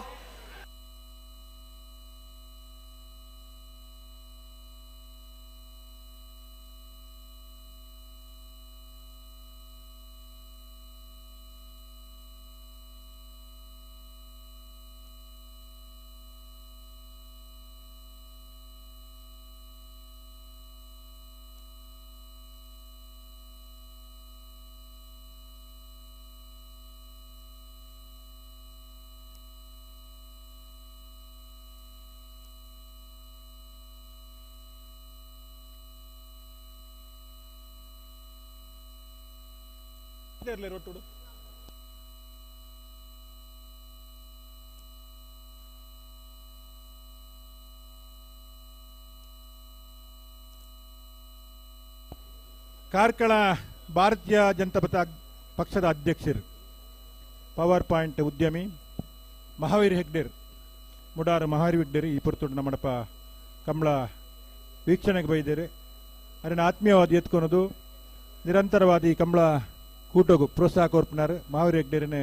ರೊಟ್ಟುಡು ಕಾರ್ಕಳ ಭಾರತೀಯ ಜನತಾ ಪಕ್ಷದ ಅಧ್ಯಕ್ಷರು ಪವರ್ ಪಾಯಿಂಟ್ ಉದ್ಯಮಿ ಮಹಾವೀರ್ ಹೆಗ್ಡೇರ್ ಮುಡಾರ ಮಹಾವೀರ್ ಹೆಗ್ಡೇರ್ ಈ ಪುರ್ತುಡು ನಮ್ಮಡಪ್ಪ ಕಂಬಳ ವೀಕ್ಷಣೆಗೆ ಬೈದೇರು ಅದನ್ನು ಆತ್ಮೀಯವಾದ ಎತ್ಕೊಳೋದು ನಿರಂತರವಾದ ಈ ಕಂಬಳ ಕೂಟಗು ಪ್ರೋತ್ಸಾಹ ಕೊರ್ಪುನಾರ್ ಮಹಾವೀರ್ ಹೆಗ್ಡೇರನೆ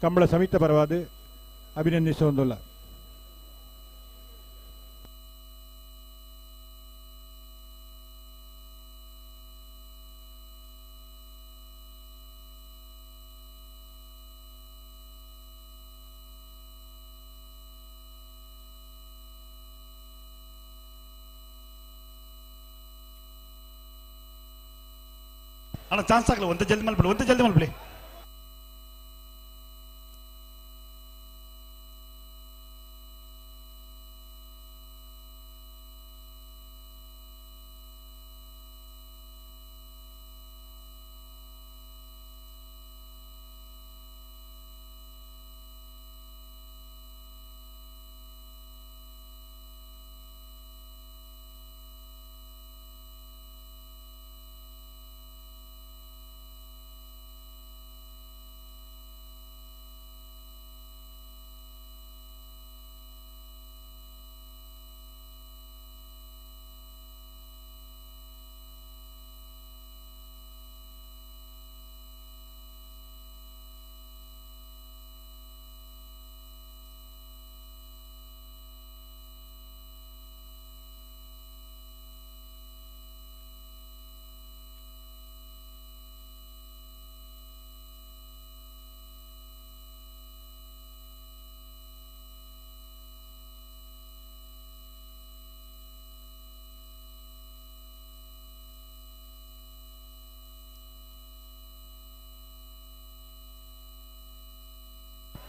ಕಂಬಳ ಸಮಿತ ಪರವಾದ ಅಭಿನಂದಿಸುವುದಿಲ್ಲ.
ಅಣ್ಣ ಚಾನ್ಸ್ ಆಗಲ್ಲ ಒಂದೇ ಜಲ್ದಿ ಮಲ್ಬಿಡಿ ಒಂದೇ ಜಲ್ದಿ ಮಲ್ಬಿಡಿ.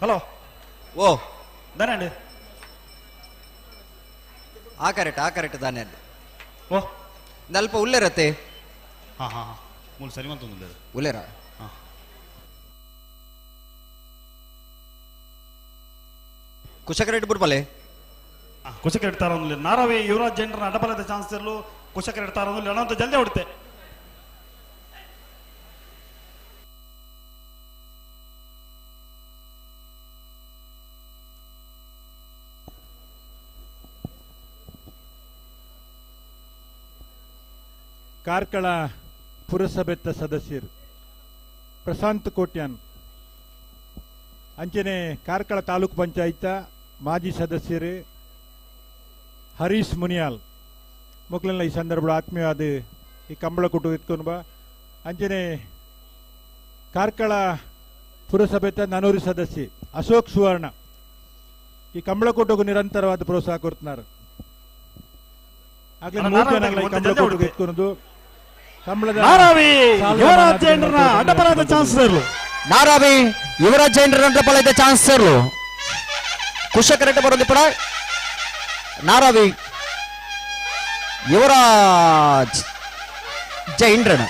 ಹಲೋ
ಓ
ದಾನೆ
ಆ ಕರೆಕ್ಟ್ ಆ ಕರೆಕ್ಟ್ ದಾನೆ
ಓ
ಅಲ್ಪ ಉಲ್ಲೇರತ್ತೆ
ಹಾ ಹಾ ಮೂಲ ಸರಿ ಮಂತೊಂದು
ಉಲ್ಲೇರ ಕುಶಕರೆಟ್ ಬುರ್ಬಲೆ
ಕುಶಕರೆಟ್ ತಾರ ನಾರವೇ ಯುವರಾಜ್ ಜನರನ್ನ ಅಡಬಲದ ಚಾನ್ಸ್ ಇರಲು ಕುಶಕರೆಟ್ ತಾರ ಅನಂತ ಜಲ್ದಿ ಹೊಡುತ್ತೆ.
ಕಾರ್ಕಳ ಪುರಸಭೆತ್ತ ಸದಸ್ಯರು ಪ್ರಶಾಂತ್ ಕೋಟ್ಯಾನ್ ಅಂಚನೆ ಕಾರ್ಕಳ ತಾಲೂಕು ಪಂಚಾಯತ ಮಾಜಿ ಸದಸ್ಯರು ಹರೀಶ್ ಮುನಿಯಾಲ್ ಮಕ್ಕಳೆಲ್ಲ ಈ ಸಂದರ್ಭ ಆತ್ಮೀಯವಾದ ಈ ಕಂಬಳ ಕುಟು ಇತ್ಕೊಂಡು ಬಾ. ಅಂಚನೆ ಕಾರ್ಕಳ ಪುರಸಭೆತ ನಾನೂರು ಸದಸ್ಯ ಅಶೋಕ್ ಸುವರ್ಣ ಈ ಕಂಬಳ ಕೂಟಕ್ಕೂ ನಿರಂತರವಾದ ಪ್ರೋತ್ಸಾಹ ಕೊಡ್తున్నారు.
ನಾರಾವಿ ಯುವರಾಜ್ ಜೈನ್ರ ಅಡ್ಡಬಲದ ಚಾನ್ಸ್ ಇರಲು ಕುಶಕರೆಟ್ ಬರೋದು ಪಡ ನಾರಾವಿ ಯುವರಾಜ್ ಜೈನ್ರನ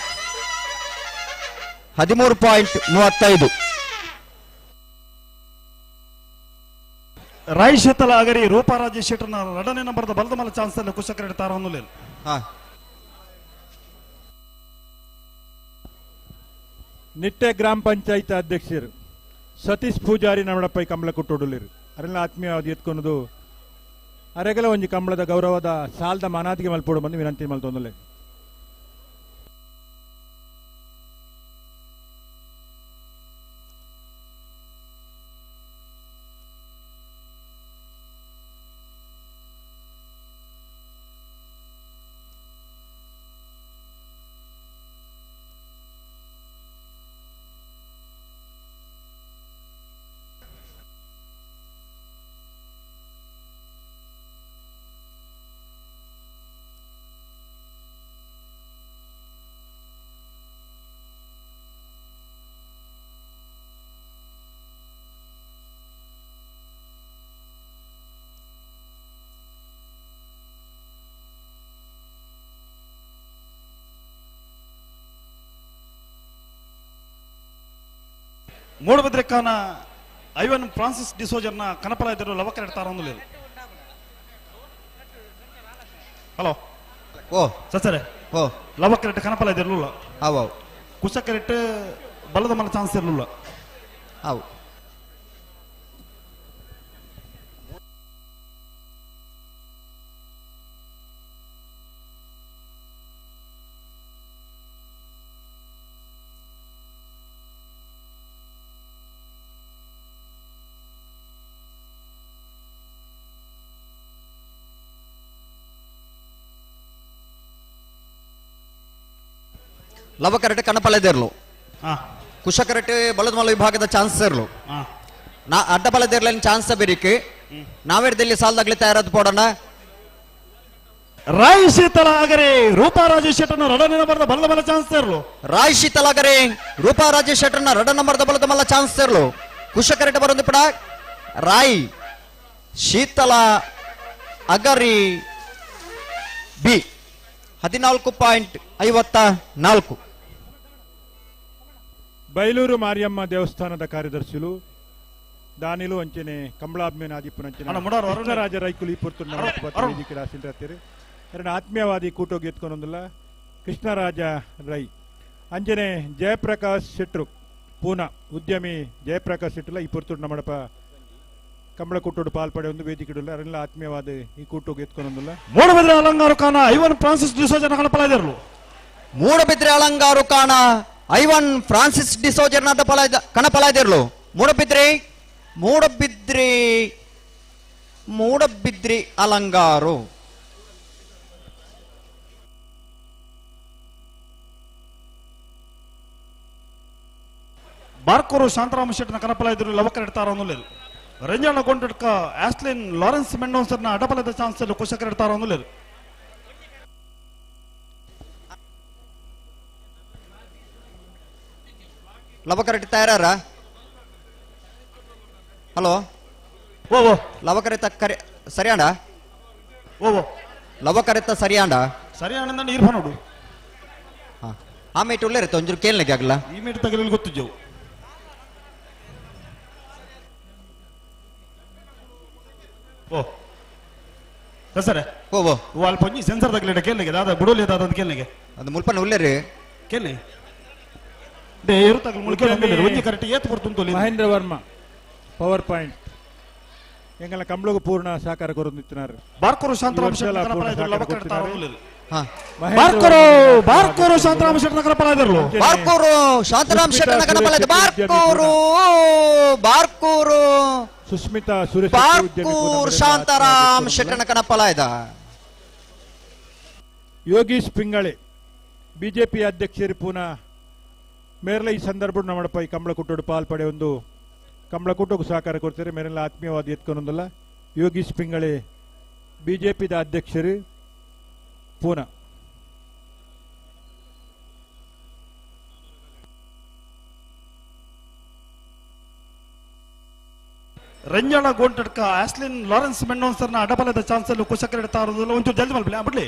13.35.
ರಾಯ್ ಶೇತಲ ಅಗರಿ ರೂಪಾರಾಜ್ ಶೆಟ್ಟರ್ನ ಎರಡನೇ ನಂಬರ್ದ ಬಲದ ಮಲ ಚಾನ್ಸ್ ಅಲ್ಲಿ ಕುಶಕರೆಟ್ ತಾರ
ನಿಟ್ಟೆ ಗ್ರಾಮ ಪಂಚಾಯತ್ ಅಧ್ಯಕ್ಷರು ಸತೀಶ್ ಪೂಜಾರಿ ನಮ್ಮಡಪ್ಪ ಕಂಬಳ ಕೊಟ್ಟೊಡಲಿರು ಅರೆಲ್ಲ ಆತ್ಮೀಯವಾದ ಎತ್ಕೊನದು ಅರೆಗಲ ಒಂಜಿ ಕಂಬಳದ ಗೌರವದ ಸಾಲದ ಮಾನಾದಿಗೆ ಮಲ್ಪೋಡು ಬಂದು ವಿನಂತಿ ಮಲ್ತೊಂದುಲೆ.
ಮೂಡಬಿದ್ರೆಕ್ಕಾನ ಐವನ್ ಫ್ರಾನ್ಸಿಸ್ ಡಿಸೋಜರ್ನ ಕನಪಲ ಇದ್ದರು ಲವಕರೆಟ್ ತಾರೊಂದುಲ್ಲೇರು. ಹಲೋ
ಓ
ಸಸರೆ
ಓ
ಲವಕರೆಟ್ ಕನಪಲ ಇದ್ದಿರಲಿಲ್ಲ.
ಅವು
ಕುಶಕರೆಟ್ ಬಲದ ಮಲ ಚಾನ್ಸ್ ಇರಲಿಲ್ಲ.
ಅವು ಲವಕರೆಟ್ ಕನಪಲೆದಿರ್ಲು ಕುಶಕರೆಟ್ ಬಲದಮಲ ವಿಭಾಗದ ಚಾನ್ಸ್ ಇರ್ಲು ನಾ ಅಡ್ಡ ಬಲದಿರ್ಲಿನ ಚಾನ್ಸ್ ಬೇರಿಕೆ ನಾವೇರ್ದಲ್ಲಿ ಸಾಲದಾಗ್ಲಿ ತಯಾರಾದ ಪೋಡೋಣ.
ರಾಯ್ ಶೀತಲ ಆಗರೆ ರೂಪಾ ರಾಜೇಶ್ ಶೆಟ್ಟರ್ನ ರಡ ನಂಬರ್ದ ಬಲದ ಮಲ್ಲ ಚಾನ್ಸ್ ಇರ್ಲು.
ರಾಯ್ ಶೀತಲ ಆಗರೆ ರೂಪಾ ರಾಜೇಶ್ ಶೆಟ್ಟರ್ನ ರಡ ನಂಬರ್ದ ಬಲದ ಮಲ್ಲ ಚಾನ್ಸ್ ಇರ್ಲು. ಕುಶಕರೆಟ್ ಬರೋದು ಪಡ ರಾಯ್ ಶೀತಲ ಅಗರಿ ಬಿ 14.54.
ಬೈಲೂರು ಮಾರಿಯಮ್ಮ ದೇವಸ್ಥಾನದ ಕಾರ್ಯದರ್ಶಿಲು ದಾನಿಲು ಅಂಚನೆ ಕಮಲಾಭಿಮಾನ ಆದಿಪ್ಪುನಂಚನೆ ಕೃಷ್ಣರಾಜ ರೈಕುಲು ಈ ಪೊರ್ತುಡು ಎರಡು ಆತ್ಮೀಯವಾದಿ ಕೂಟೋಗಿ ಎತ್ಕೊಂಡೊಂದಿಲ್ಲ ಕೃಷ್ಣರಾಜ ರೈ ಅಂಜನೆ ಜಯಪ್ರಕಾಶ್ ಶೆಟ್ರು ಪೂನಾ ಉದ್ಯಮಿ ಜಯಪ್ರಕಾಶ್ ಶೆಟ್ಟುಲ ಈ ಪೊರ್ತುಡು ನಮ್ಮಡಪ ಕಂಬಳ ಕೂಟೋಡು ಪಾಲ್ಪಡೆ ಒಂದು ವೇದಿಕೆಡುಲ್ಲ ಅರೆಲ್ಲ ಆತ್ಮೀಯವಾದ ಈ ಕೂಟೋಗಿ ಎತ್ಕೊಂಡೊಂದಿಲ್ಲ.
ಮೂಡಬಿದ್ರೆ ಅಲಂಗಾರು ಕಾನ ಐವನ್ ಫ್ರಾನ್ಸಿಸ್ ಡಿಸೋಜನ ಕಣಪಲಾದಿರಲು.
ಮೂಡಬಿದ್ರೆ ಅಲಂಗಾರು ಕಾನ ಐವನ್ ಫ್ರಾನ್ಸಿಸ್ ಡಿಸೋಜರ್ನ ಕಣಪಲಾದಿರಲು. ಮೂಡಬಿದ್ರೆ ಮೂಡಬಿದ್ರಿ ಮೂಡಬಿದ್ರಿ ಅಲಂಗಾರು
ಬಾರ್ಕೋರು ಶಾಂತರಾಮ ಶೆಟ್ಟನ ಕಣಪಲಾದಿರು ಲವಕರೆಟ್ ತಾರೊಂದುಲ್ಲೇರು. ರಂಜನ ಗೊಂಡಡ್ಕ ಆಸ್ಲಿನ್ ಲಾರೆನ್ಸ್ ಮೆಂಡೋನ್ಸರ್ನ ಅಡಪಲದ ಚಾನ್ಸ್ ಕುಶಕರೆಟ್ ತಾರೊಂದುಲ್ಲೇರು.
ಲವಕರೆಟ್ ತಯಾರಾರ? ಹಲೋ
ಓ ಓ
ಲವಕರೆತ ಕರೆ ಸರಿಯಾಂಡ?
ಓ ಓ
ಲವಕರೆತ ಸರಿಯಾಂಡ?
ಸರಿಯಾಂಡ ನೀರು ನೋಡು.
ಹಾ ಆ ಮೇಟ್ ಉಳ್ಳೇರಿತ್ತು ಒಂಚೂರು ಕೇಳಲಿಕ್ಕೆ ಆಗಲ್ಲ.
ಈ ಮೇಟ್ ತಗಲಿಲ್ಲ ಗೊತ್ತಿದ್ದೆವು. ಓ ಸರ್
ಓ ಓ
ಓ ಅಲ್ಪ ಒಂಜಿ ಸೆನ್ಸರ್ ತಗಲಿಡ ಕೇಳಲಿಕ್ಕೆ ದಾದ ಬುಡೋಲಿ ದಾದ ಅಂತ ಕೇಳಲಿಕ್ಕೆ
ಅದು ಮುಲ್ಪನ ಉಳ್ಳೇರಿ
ಕೇಳಿ they ಏರು ತಗಲು ಮುಲ್ಕೆ ಒಂಜಿ ಕರೆಕ್ಟ್ ಏತ್ ಬರ್ತುಂತು.
ಮಹೇಂದ್ರ ವರ್ಮ ಪವರ್ ಪಾಯಿಂಟ್ ಎಂಗಲ ಕಂಬಳಗು ಪೂರ್ಣ ಸಹಕಾರ ಕೊರೊಂದಿತ್ತಿನಾರು.
ಬಾರ್ಕೋರು ಶಾಂತರಾಮ ಶೆಟ್ಟರ್
ಬಾರ್ಕೋರು
ಬಾರ್ಕೋರು ಶಾಂತರಾಮ ಶೆಟ್ಟರ್ ಕನಪಲಾದಿರಲು.
ಬಾರ್ಕೋರು ಶಾಂತರಾಮ ಶೆಟ್ಟರ್ ಕನಪಲಾದ ಬಾರ್ಕೋರು ಬಾರ್ಕೋರು
ಸುಸ್ಮಿತಾ ಸುರೇಶ್
ಬಾರ್ಕೂರ್ ಶಾಂತಾರಾಮ್ ಶೆಟ್ಟರ್ನ ಕನಪಲಾಯ್ದ.
ಯೋಗೀಶ್ ಪಿಂಗಳೆ ಬಿಜೆಪಿ ಅಧ್ಯಕ್ಷರು ಪೂನಾ ಮೇರ್ಲ ಈ ಸಂದರ್ಭ ನಮ್ಮಡಪ್ಪ ಈ ಕಂಬಳ ಕುಟ್ಟೋಡು ಪಾಲ್ಪಡೆ ಒಂದು ಕಂಬಳ ಕೂಟಕ್ಕೂ ಸಹಕಾರ ಕೊಡ್ತಾರೆ ಮೇರೆಲ್ಲ ಆತ್ಮೀಯವಾದ ಎತ್ಕೊಂಡೊಂದಲ್ಲ. ಯೋಗೀಶ್ ಪಿಂಗಳೆ ಬಿಜೆಪಿದ ಅಧ್ಯಕ್ಷರು ಪೂನಾ.
ರಂಜನ ಗೋಂಟಡ್ಕ ಆಸ್ಲಿನ್ ಲಾರೆನ್ಸ್ ಮೆಂಡೋನ್ಸರ್ನ ಅಡಬಲದ ಚಾನ್ಸ್ ಅಲ್ಲಿ ಕುಶಕರೆಟ್ ತಾರೊಂದಿಲ್ಲ. ಒಂಚೂರು ಜಲ್ದಿ ಮಲ್ಪಲೆ ಬಿಡ್ಲಿ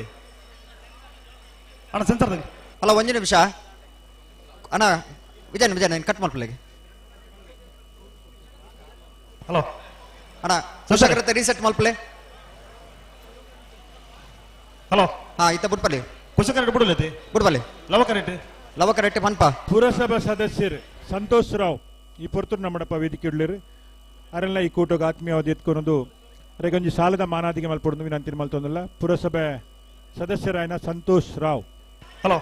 ಅಣ್ಣ ಸೆನ್ಸರ್
ಅಲ್ಲ ಒಂದು ನಿಮಿಷ ಅಣ್ಣ ವಿಜಯನ್ ವಿಜಯನ್ ನಾನು ಕಟ್ ಮಾಡ್ಕೊಳ್ಳಿ.
ಹಲೋ
ಅಣ್ಣ ಕುಶಕರೆತ ರೀಸೆಟ್ ಮಲ್ಪಲೆ.
ಹಲೋ
ಹಾ ಇತ್ತ ಬುಡ್ಪಲ್ಲಿ
ಕುಶಕರೆಟ್ ಬಿಡಲೈತಿ
ಬುಡ್ಪಲ್ಲಿ
ಲವಕರೆಟ್
ಲವಕರೆಟ್ ಪನ್ಪ.
ಪುರಸಭಾ ಸದಸ್ಯರು ಸಂತೋಷ್ ರಾವ್ ಈ ಪೊರ್ತುಡು ನಮ್ಮಡಪ್ಪ ವೇದಿಕೆ ಇಡ್ಲಿರು ಅರೆಲ್ಲ ಈ ಕೂಟಕ್ಕೆ ಆತ್ಮೀಯವಾದ ಎತ್ಕೊನದು ಅರೆಗೊಂಜಿ ಸಾಲದ ಮಾನಾದಿಗೆ ಮಲ್ಪೊಡದು ವಿನಂತಿ ಮಲ್ತೊಂದಿಲ್ಲ. ಪುರಸಭೆ ಸದಸ್ಯರಾಯನ ಸಂತೋಷ್ ರಾವ್.
ಹಲೋ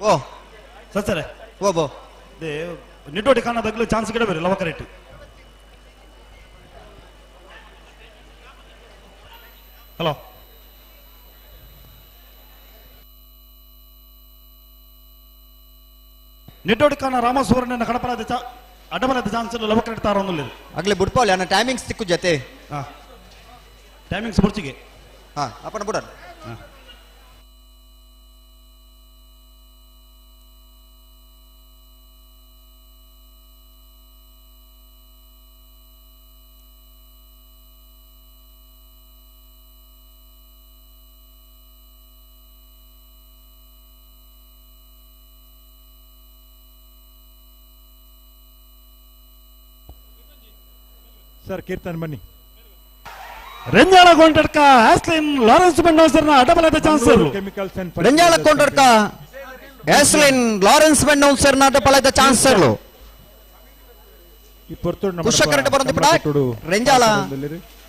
ಓ
ಸರ್
ಓ ಬೋ
they ನಿಟ್ಟೋಟಿ ಕಾಣದಾಗಲೂ ಚಾನ್ಸ್ ಗಿಡ ಬೇರೆ ಲವಕರೆಟ್. ಹಲೋ ನಿಟ್ಟೋಟಿ ಕಾಣ ರಾಮಸುವರ್ಣ ಕಡಪಲಾದ ಅಡಬಲದ ಚಾನ್ಸ್ ಲವಕರೆಟ್ ತಾರೊಂದುಲ್ಲೇರು.
ಅಗ್ಲೆ ಬುಡ್ಪಾಲಿ ಅಣ್ಣ ಟೈಮಿಂಗ್ಸ್ ತಿಕ್ಕು ಜೊತೆ.
ಹಾ ಟೈಮಿಂಗ್ಸ್ ಬುಡ್ಚಿಗೆ.
ಹಾ ಅಪ್ಪನ ಬುಡರ್.
ಸರ್ ಕೀರ್ತನ್ ಬನ್ನಿ.
ರೆಂಜಾಳ ಗೊಂಡಡ್ಕ ಆಸ್ಲಿನ್ ಲಾರೆನ್ಸ್ ಬೆಂಡೋಸರ್ನ ಅಡ್ಡಬಲದ ಚಾನ್ಸರ್.
ಕೆಮಿಕಲ್ಸ್ ಅಂಡ್
ರೆಂಜಾಳ ಕೊಂಡಡ್ಕ ಆಸ್ಲಿನ್ ಲಾರೆನ್ಸ್ ಬೆಂಡೋಸರ್ನ ಅಡ್ಡಬಲದ ಚಾನ್ಸರ್.
ಈ ಪೊರ್ತುಡು
ಕುಶಕರಟ ಬರಂದು ಪಡ ರೆಂಜಾಳ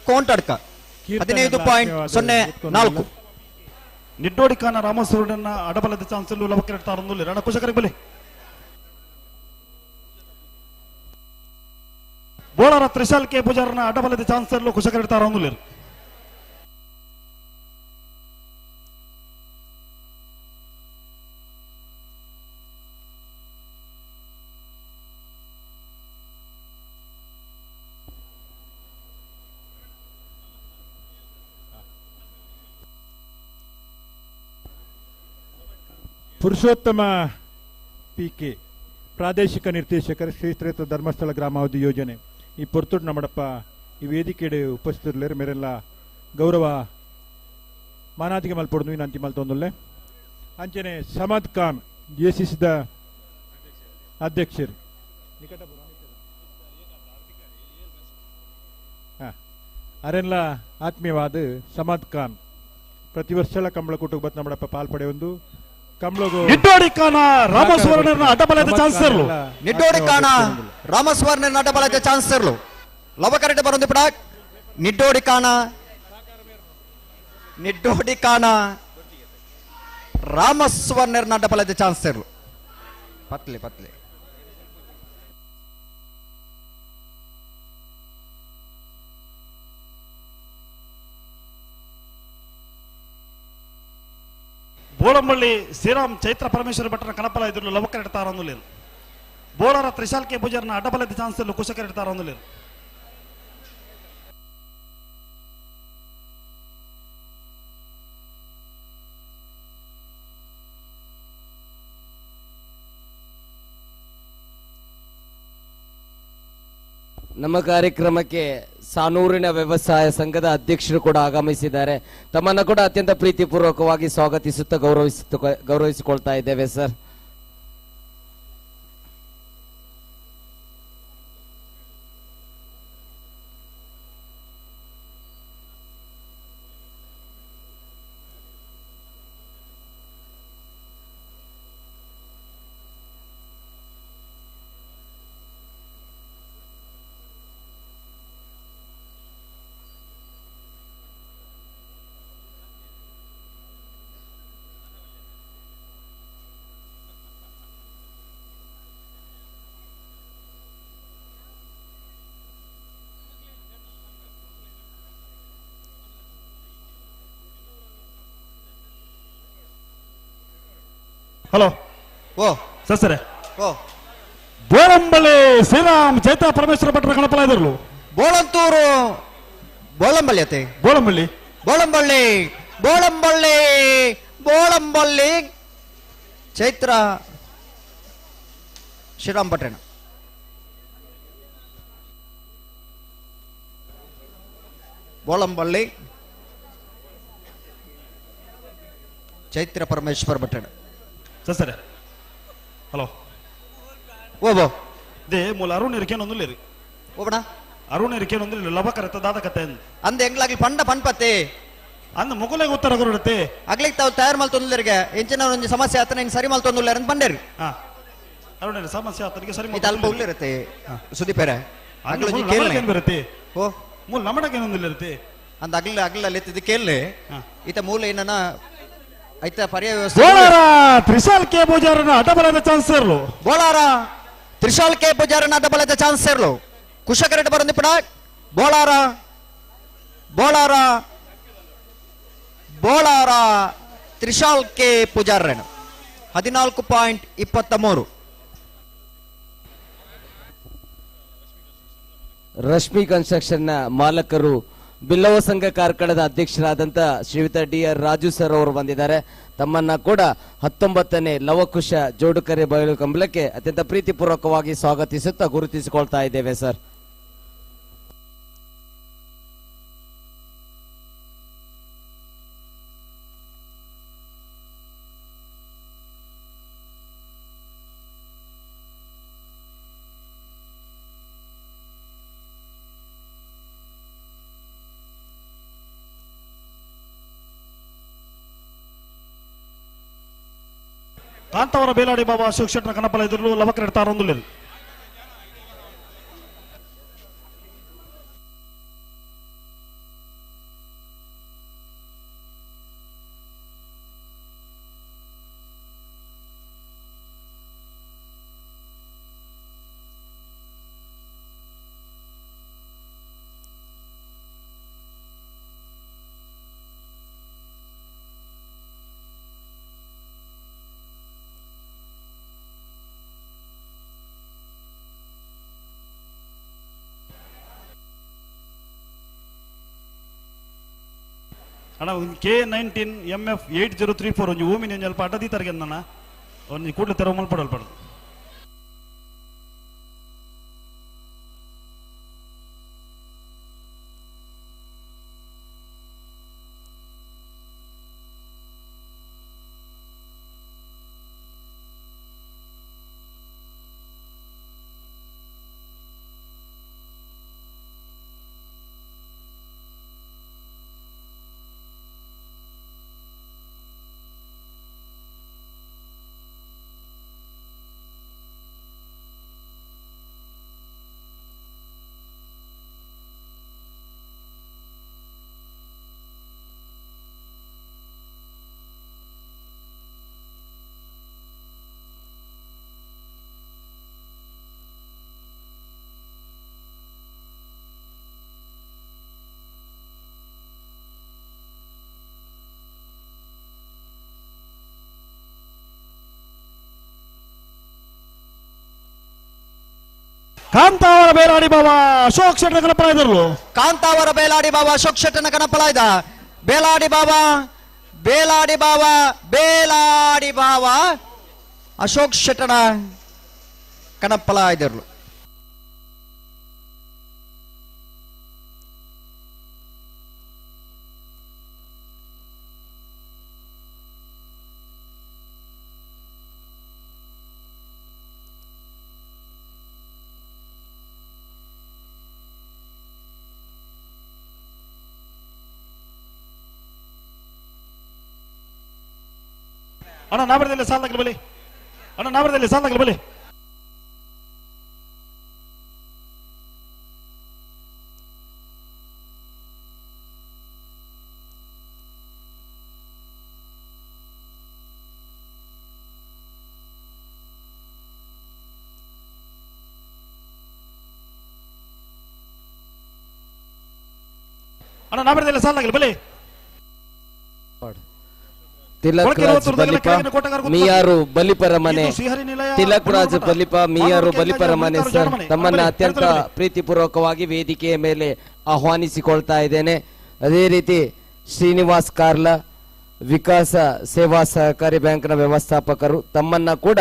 ಕೋಂಟಡ್ಕ 15.04.
ನಿಡ್ಡೋಡಿ ಖಾನ ರಾಮಸ್ವರನ್ನ ಅಡಬಲದ ಚಾನ್ಸರ್ ಲವಕರಟ ತಾರಂದುಲ್ಲೆ ರಣ ಕುಶಕರಿಗೆ ಬಲೆ. ಬೋಳರ Trishal K ಪೂಜಾರನ ಅಡ್ಡಬಲದ ಚಾನ್ಸರ್ ಕುಶಕರಟ ತಾರಂದುಲ್ಲೆ.
Purushottama P K ಪ್ರಾದೇಶಿಕ ನಿರ್ದೇಶಕರು ಶ್ರೀ ಕ್ಷೇತ್ರ ಧರ್ಮಸ್ಥಳ ಗ್ರಾಮಾವಧಿ ಯೋಜನೆ ಈ ಪೊರ್ತುಡು ನಮ್ಮಡಪ್ಪ ಈ ವೇದಿಕೆಡೆ ಉಪಸ್ಥಿತರುಲೇರು ಮೇರೆಲ್ಲ ಗೌರವ ಮಾನಾದಿಗೆ ಮಲ್ಪೊಡ್ದು ವಿನಂತಿ ಮಲ್ತೊಂದುಲ್ಲೆ. ಅಂಚನೆ ಸಮದ್ ಖಾನ್ ಜೆಸಿಸಿದ ಅಧ್ಯಕ್ಷರು ಅರೆಲ್ಲ ಆತ್ಮೀಯವಾದ ಸಮದ್ ಖಾನ್ ಪ್ರತಿ ವರ್ಷ ಕಂಬಳ ಕೂಟಕ್ಕೆ ಬತ್ ನಮ್ಮಡಪ್ಪ ಪಾಲ್ಪಡೆ ಒಂದು
ನಿಡ್ಡೋಡಿ ಖಾನ ರಾಮಸ್ವರ್ಣನ ಅಡ್ಡಬಲದ ಚಾನ್ಸರ್.
ನಿಡ್ಡೋಡಿ ಖಾನ ರಾಮಸ್ವರ್ಣನ ಅಡ್ಡಬಲದ ಚಾನ್ಸರ್. ಲವಕರಟ ಬರಂದು ಪಡ ನಿಡ್ಡೋಡಿ ಖಾನ ನಿಡ್ಡೋಡಿ ಖಾನ ರಾಮಸ್ವರ್ಣನ ಅಡ್ಡಬಲದ ಚಾನ್ಸರ್. ಪತ್ಲೆ ಪತ್ಲೆ
ಬೋಳಂಬಳ್ಳಿ ಶ್ರೀರಾಮ್ ಚೈತ್ರ ಪರಮೇಶ್ವರ ಭಟ್ಟರ ಕಣಪಲ ಎದುರು ಲವಕರಟ ತಾರಂದುಲೇರು. ಬೋಳರ ತ್ರಿಶಾಲ್ ಕೆ ಪೂಜಾರನ ಅಡ್ಡಬಲದ ಚಾನ್ಸರ್ ಕುಶಕರಟ ತಾರಂದುಲೇರು.
ನಮ್ಮ ಕಾರ್ಯಕ್ರಮಕ್ಕೆ ಸಾನೂರಿನ ವ್ಯವಸಾಯ ಸಂಘದ ಅಧ್ಯಕ್ಷರು ಕೂಡ ಆಗಮಿಸಿದ್ದಾರೆ. ತಮ್ಮನ್ನು ಕೂಡ ಅತ್ಯಂತ ಪ್ರೀತಿಪೂರ್ವಕವಾಗಿ ಸ್ವಾಗತಿಸುತ್ತಾ ಗೌರವಿಸಿಕೊಳ್ತಾ ಇದ್ದೇವೆ ಸರ್.
ಹಲೋ
ಓ
ಸರ್ ಸರ್
ಓ
ಬೋಳಂಬಳ್ಳಿ ಶ್ರೀರಾಮ್ ಚೈತ್ರ ಪರಮೇಶ್ವರ ಭಟ್ಟರ ಕಣಪಲ ಎದುರು.
ಬೋಳಂತೂರು ಬೋಳಂಬಳ್ಳಿ ಅತ್ತೆ
ಬೋಳಂಬಳ್ಳಿ
ಬೋಳಂಬಳ್ಳಿ ಬೋಳಂಬಳ್ಳಿ ಬೋಳಂಬಳ್ಳಿ ಚೈತ್ರ ಶ್ರೀರಾಮ್ ಭಟ್ರಣ. ಬೋಳಂಬಳ್ಳಿ ಚೈತ್ರ ಪರಮೇಶ್ವರ ಭಟ್ರಣ.
ಸರ್ ಸರ್ ಹಲೋ
ಓಬೋ
they ಮೂಲ ಅರುಣ್ ಇರಿಕೇನೊಂದುಲ್ಲೇರಿ
ಓಬಣ
ಅರುಣ್ ಇರಿಕೇನೊಂದಿಲ್ಲ ಲವಕರತ ದಾದ ಕತೆ
ಅಂದ ಎಂಗ್ಲಾಗ್ಲಿ ಪಂಡ ಪನ್ಪತ್ತೆ
ಅಂದ ಮುಗುಲೆಗೆ ಉತ್ತರ ಕೊಡುತ್ತೆ
ಅಗ್ಲಿಗೆ ತಾವು ತಯಾರು ಮಲ್ತೊಂದುಲ್ಲೇರಿಗೆ ಎಂಚಿನ ಒಂಜಿ ಸಮಸ್ಯೆ ಆತನ ಇನ್ನು ಸರಿ ಮಲ್ತೊಂದುಲ್ಲೇರ ಅಂತ ಬಂಡೇರಿ.
ಅರುಣ್ ಸಮಸ್ಯೆ ಆತನಿಗೆ ಸರಿ
ಇದು ಅಲ್ಪ ಉಳ್ಳಿರತ್ತೆ ಸುದೀಪೇರೆ ಅಗ್ಲೊಂಜಿ ಕೇಳಿ
ಬರುತ್ತೆ
ಓ
ಮೂಲ ನಮಡಕ್ಕೆ ಏನೊಂದಿಲ್ಲಿರುತ್ತೆ
ಅಂದ ಅಗ್ಲ ಅಗ್ಲ ಅಲ್ಲಿತ್ತಿದ್ದು ಕೇಳಿ ಈತ ಮೂಲ ಏನನ ಐತ ಪರ್ಯಾಯ ವ್ಯವಸ್ಥೆ.
ಬೋಳಾರ ತ್ರಿಶಾಲ್ ಕೆ ಪೂಜಾರನ ಅಡ್ಡಬಲದ ಚಾನ್ಸರ್.
ಬೋಳಾರ ತ್ರಿಶಾಲ್ ಕೆ ಪೂಜಾರನ ಅಡ್ಡಬಲದ ಚಾನ್ಸರ್. ಕುಶಕರಟ ಬರಂದು ಪಡ ಬೋಳಾರ ಬೋಳಾರ ಬೋಳಾರ ತ್ರಿಶಾಲ್ ಕೆ ಪೂಜಾರನ 14.23.
ರಶ್ಮಿ ಕನ್ಸ್ಟ್ರಕ್ಷನ್ ನ ಮಾಲಕರು ಬಿಲ್ಲವ ಸಂಘ ಕಾರ್ಕಳದ ಅಧ್ಯಕ್ಷರಾದಂಥ ಶ್ರೀಯುತ ಡಿ ಆರ್ ರಾಜು ಸರ್ ಅವರು ಬಂದಿದ್ದಾರೆ. ತಮ್ಮನ್ನ ಕೂಡ 19ನೇ ಲವಕುಶ ಜೋಡುಕರೆ ಬಯಲು ಕಂಬಳಕ್ಕೆ ಅತ್ಯಂತ ಪ್ರೀತಿಪೂರ್ವಕವಾಗಿ ಸ್ವಾಗತಿಸುತ್ತಾ ಗುರುತಿಸಿಕೊಳ್ತಾ ಇದ್ದೇವೆ ಸರ್.
Kantavara Beladi ಬಾಬಾ ಅಶೋಕ್ ಶೆಟ್ಟರ ಕನಪಲ ಎದುರು ಲವಕರೆಡ್ ತಾರೊಂದುಲ್ಲೆರ್. ಅಣ್ಣ K19 MF 8034 ಒಂಜಿ ಓಮಿನಿ ಒಂಜಿ ಅಲ್ಪ ಅಡ್ಡ ದೀತರ್ಗೆ ನನ್ನ ಒಂಜಿ ಕೂಡಲೇ ತೆರವು ಮಲ್ಪಡಲ್ಪಡದು. ಕಾಂತಾವರ ಬೇಲಾಡಿ ಬಾಬಾ ಅಶೋಕ್ ಶೆಟ್ಟನ ಕನಪಲಾಯ್ದರು.
ಕಾಂತಾವರ ಬೇಲಾಡಿ ಬಾಬಾ ಅಶೋಕ್ ಶೆಟ್ಟನ ಕನಪಲಾಯ್ದ. ಬೇಲಾಡಿ ಬಾಬಾ ಬೇಲಾಡಿ ಬಾಬಾ ಬೇಲಾಡಿ ಬಾಬಾ ಅಶೋಕ್ ಶೆಟ್ಟನ ಕನಪಲಾಯ್ದರು.
ಅಣ್ಣ ನಾವರದಲ್ಲಿ ಸಾಲದಾಗಲಿ ಬಲಿ, ಅಣ್ಣ ನಾವರದಲ್ಲಿ ಸಾಲದಾಗಲಿ ಬಲಿ. ಅಣ್ಣ ನಾವರದಲ್ಲಿ ಸಾಲದಾಗಲಿ ಬಲಿ.
ತಿಲಕ್ ರಾಜ್ ಬಲಿಪ ಮಿಯಾರು ಬಲಿಪರ ಮನೆ, ತಿಲಕ್ ರಾಜ್ ಬಲಿಪ ಮಿಯಾರು ಬಲಿಪರ ಮನೆ ಸರ್ ತಮ್ಮನ್ನ ಅತ್ಯಂತ ಪ್ರೀತಿಪೂರ್ವಕವಾಗಿ ವೇದಿಕೆಯ ಮೇಲೆ ಆಹ್ವಾನಿಸಿಕೊಳ್ತಾ ಇದ್ದೇನೆ. ಅದೇ ರೀತಿ ಶ್ರೀನಿವಾಸ್ ಕಾರ್ಲ ವಿಕಾಸ ಸೇವಾ ಸಹಕಾರಿ ಬ್ಯಾಂಕ್ನ ವ್ಯವಸ್ಥಾಪಕರು ತಮ್ಮನ್ನ ಕೂಡ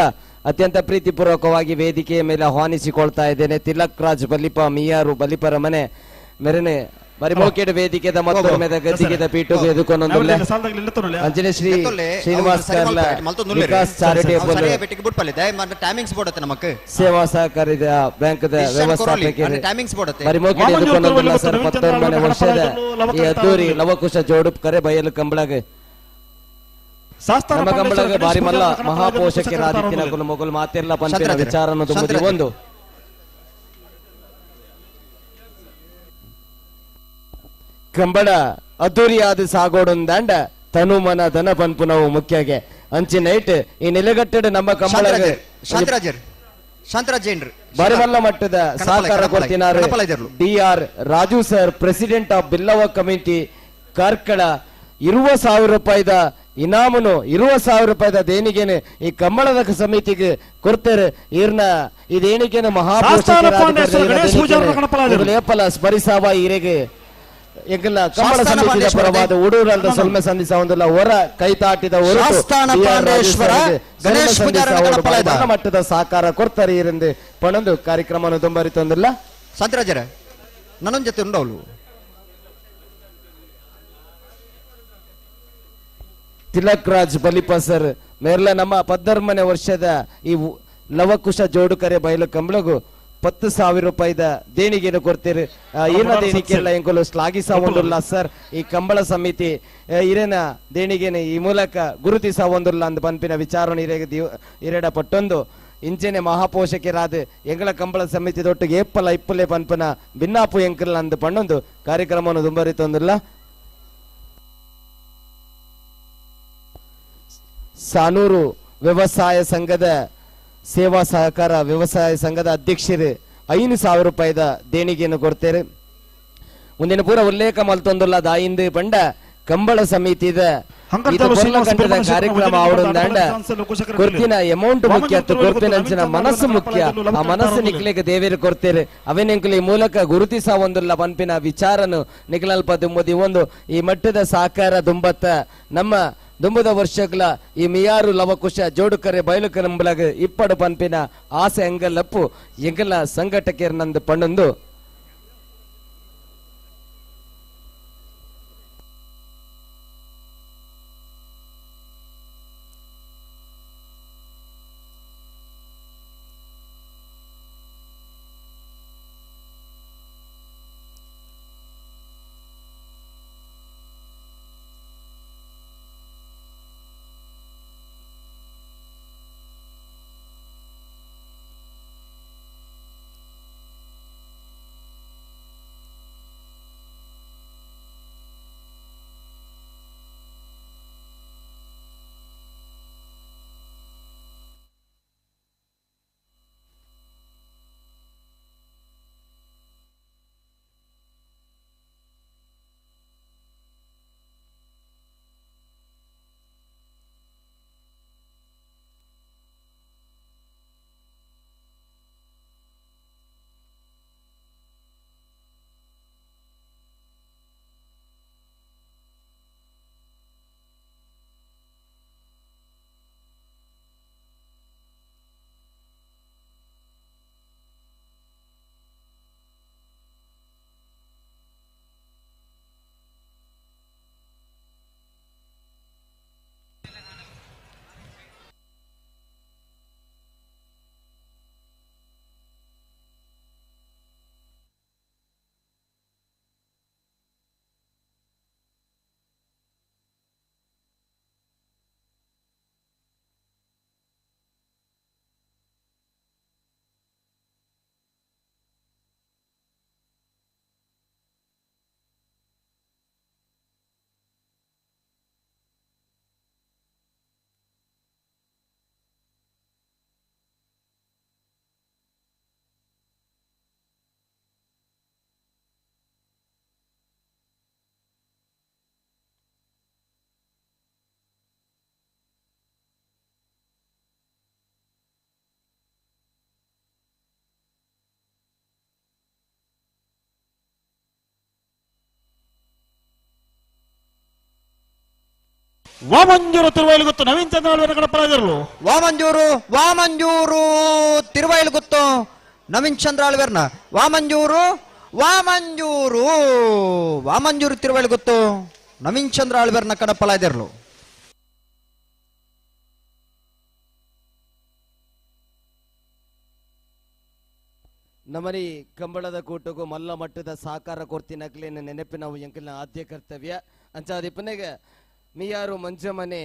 ಅತ್ಯಂತ ಪ್ರೀತಿಪೂರ್ವಕವಾಗಿ ವೇದಿಕೆಯ ಮೇಲೆ ಆಹ್ವಾನಿಸಿಕೊಳ್ತಾ ಇದ್ದೇನೆ. ತಿಲಕ್ ರಾಜ್ ಬಲಿಪ ಮಿಯಾರು ಬಲಿಪರ ಮನೆ ಮೆರನೆ ಬರಿಮೋಕೆಡ್ ವೇದಿಕೆದ ಮತ್ತೊಮ್ಮೆ ಗದ್ದಿಗೆದ ಪೀಠ ಎದುಕೊಂಡೊಂದುಲ್ಲೆ ಅಂಜನೆ ಶ್ರೀ ಶ್ರೀನಿವಾಸ್ ಕಾರ್ಲ ವಿಕಾಸ್ ಚಾರಿಟೇಬಲ್ ಸೇವಾ ಸಹಕಾರಿ ಬ್ಯಾಂಕ್ ವ್ಯವಸ್ಥಾಪಕರು ಬರಿಮೋಕೆಡ್ ಎದುಕೊಂಡೊಂದುಲ್ಲ ಸರ್ 19 ವರ್ಷದ ಈ ಅದ್ದೂರಿ ಲವಕುಶ ಜೋಡುಪ್ ಕರೆ ಬಯಲು ಕಂಬಳಗ ನಮ್ಮ ಕಂಬಳಗ ಬಾರಿ ಮಲ್ಲ ಮಹಾಪೋಷಕರಾದಿತ್ಯನ ಕುಲ ಮೊಗಲ್ ಮಾತೆಲ್ಲ ಪಂಪಿನ ವಿಚಾರ ಅನ್ನೋದು ಒಂದು ಕಂಬಳ ಅದ್ದೂರಿಯಾದ ಸಾಗೋಡೊಂದಾಂಡ ತನು ಮನ ಧನ ಪನ್ಪುನವು ಮುಖ್ಯಗೆ ಅಂಚಿನ ಐಟ್ ಈ ನೆಲೆಗಟ್ಟಡ ನಮ್ಮ ಕಂಬಳ ಬರವಲ್ಲ ಮಟ್ಟದ ಸಹಕಾರ ಕೊಡ್ತಿನಾರು D R Raju sir, president of Billava committee Karkala, 20,000 ರೂಪಾಯಿದ ಇನಾಮನು 20,000 ರೂಪಾಯಿದ ದೇಣಿಗೆನೆ ಈ ಕಂಬಳದ ಸಮಿತಿಗೆ ಕೊಡ್ತಾರೆ. ಈರ್ನ ಈ ದೇಣಿಗೆನ ಮಹಾಪೋಷಕರ ಸ್ಮರಿಸಾವ ಈರೆಗೆ ಎಂಕಲ್ಲ ಕಂಬಳ ಸಮಿತಿಯ ಪರವಾದ ಉಡೂರಲ್ದ ಸೊಲ್ಮೆ ಸಂಧಿಸವಂದಿಲ್ಲ ಹೊರ ಕೈತಾಟಿದ ಮಟ್ಟದ ಸಹಕಾರ ಕೊಡ್ತಾರೆ ಈರೆಂದು ಪಣಂದು ಕಾರ್ಯಕ್ರಮ ತುಂಬರಿತೊಂದಿಲ್ಲ.
ಸಂತರಾಜರ ನನ್ನೊಂದು ಜೊತೆ ಉಂಡವಳು
ತಿಲಕ್ ರಾಜ್ ಬಲಿಪ ಸರ್ ಮೇರ್ಲ ನಮ್ಮ 14ನೇ ವರ್ಷದ ಈ ಲವಕುಶ ಜೋಡುಕರೆ ಬಯಲು ಕಂಬಳಗು 10,000 ರೂಪಾಯಿದ ದೇಣಿಗೆಯನ್ನು ಕೊಡ್ತೀರಿ. ಈರ್ನ ದೇಣಿಗೆಲ್ಲ ಎಂಕುಲು ಶ್ಲಾಘಿಸವೊಂದುಲ್ಲ ಸರ್. ಈ ಕಂಬಳ ಸಮಿತಿ ಇರೇನ ದೇಣಿಗೆನ ಈ ಮೂಲಕ ಗುರುತಿಸವೊಂದುಲ್ಲ ಅಂದ್ ಪನ್ಪಿನ ವಿಚಾರ ಇರೆಡ ಪಟ್ಟೊಂದು ಇಂಚೆನೆ ಮಹಾಪೋಷಕರಾದ ಎಂಗಳ ಕಂಬಳ ಸಮಿತಿ ದೊಟ್ಟಿಗೆ ಏಪ್ಪಲ ಇಪ್ಪಲೆ ಪನ್ಪನ ಭಿನ್ನಾಪು ಎಂಕಲ್ ಅಂದ್ ಪಣ್ಣೊಂದು ಕಾರ್ಯಕ್ರಮವನ್ನು ದುಂಬರಿತೊಂದುಲ್ಲ. ಸಾನೂರು ವ್ಯವಸಾಯ ಸಂಘದ ಸೇವಾ ಸಹಕಾರ ವ್ಯವಸಾಯ ಸಂಘದ ಅಧ್ಯಕ್ಷರು 5,000 ರೂಪಾಯಿದ ದೇಣಿಗೆಯನ್ನು ಕೊಡ್ತೇವೆ. ಮುಂದಿನ ಪೂರ ಉಲ್ಲೇಖ ಮಲ್ತೊಂದುಲ್ಲ ದಾಯಿಂದು ಪಂಡ ಕಂಬಳ ಸಮಿತಿದ ಕಾರ್ಯಕ್ರಮ ಅವಡೊಂದಾಂಡ ಕೊರ್ತಿನ ಅಮೌಂಟ್ ಮುಖ್ಯ, ಕೊರ್ತಿನ ಮನಸ್ಸು ಮುಖ್ಯ. ಆ ಮನಸ್ಸು ನಿಕ್ಲೆಗೆ ದೇವೇರು ಕೊಡ್ತೇವೆ. ಅವೇನೆಂಕುಲು ಈ ಮೂಲಕ ಗುರುತಿಸ ಒಂದುಲ್ಲ ಪನ್ಪಿನ ವಿಚಾರನು ನಿಖಲಲ್ಪ ದುಂಬದಿ ಒಂದು ಈ ಮಟ್ಟದ ಸಹಕಾರ ದುಂಬತ್ತ ನಮ್ಮ ದುಂಬದ ವರ್ಷಗಳ ಈ ಮಿಯಾರು ಲವಕುಶ ಜೋಡುಕರೆ ಬಯಲುಕರಂಬಲಗ ಇಪ್ಪಡು ಪನ್ಪಿನ ಆಸೆ ಅಂಗಲ್ಲಪ್ಪು ಎಂಗಲ ಸಂಘಟಕರ್ ನಂದು ಪಣ್ಣೊಂದು
ವಾಮಂಜೂರು ತಿರುವೈಲು ಗೊತ್ತು ನವೀನ್ ಚಂದ್ರ ಕಡಪರಾಜರು.
ವಾಮಂಜೂರು ವಾಮಂಜೂರು ತಿರುವೈಲು ಗೊತ್ತು ನವೀನ್ ಚಂದ್ರ ಆಳ್ವೇರ್ನ. ವಾಮಂಜೂರು ವಾಮಂಜೂರು ವಾಮಂಜೂರು ತಿರುವೈಲು ಗೊತ್ತು ನವೀನ್ ಚಂದ್ರ ಆಳ್ವೇರ್ನ ಕಡಪಲಾದಿರ್ಲು.
ನಮ್ಮನಿ ಕಂಬಳದ ಕೂಟಗೂ ಮಲ್ಲ ಮಟ್ಟದ ಸಹಕಾರ ಕೊಡ್ತಿನಕ್ಲೇನ ನೆನಪಿನ ಎಂಕಲ್ನ ಆದ್ಯ ಕರ್ತವ್ಯ ಅಂಚಾದಿಪ್ಪನೆಗೆ ಮಿಯಾರು ಮಂಜಮನೆ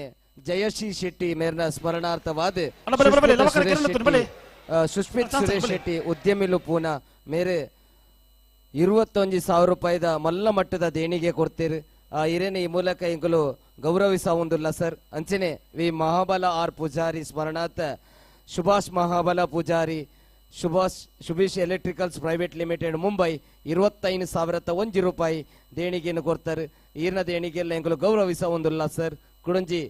ಜಯಶ್ರೀ ಶೆಟ್ಟಿ ಮೇರ್ನ ಸ್ಮರಣಾರ್ಥವಾದ ಸುಷ್ಮಿತ್ ಸುರೇಶ್ ಶೆಟ್ಟಿ ಉದ್ಯಮಿಲು ಪೂನಾ ಮೇರೆ 21,000 ರೂಪಾಯಿದ ಮಲ್ಲ ಮಟ್ಟದ ದೇಣಿಗೆ ಕೊಡ್ತೀರಿ. ಹಿರೇನೆ ಈ ಮೂಲಕ ಇಂಕಲು ಗೌರವಿಸ ಸರ್. ಅಂಚನೆ ವಿ ಮಹಾಬಲ ಆರ್ ಪೂಜಾರಿ ಸ್ಮರಣಾರ್ಥ Subhash Mahabala Pujari Subhash Shubhish electricals private limited Mumbai 25,001 ರೂಪಾಯಿ ದೇಣಿಗೆಯನ್ನು ಕೊಡ್ತಾರೆ. ಈರ್ನ ದೇಣಿಗೆಲ್ಲ ಎಂಕಲು ಗೌರವಿಸ ಒಂದುಲ್ಲ ಸರ್. ಕುಡಂಜಿ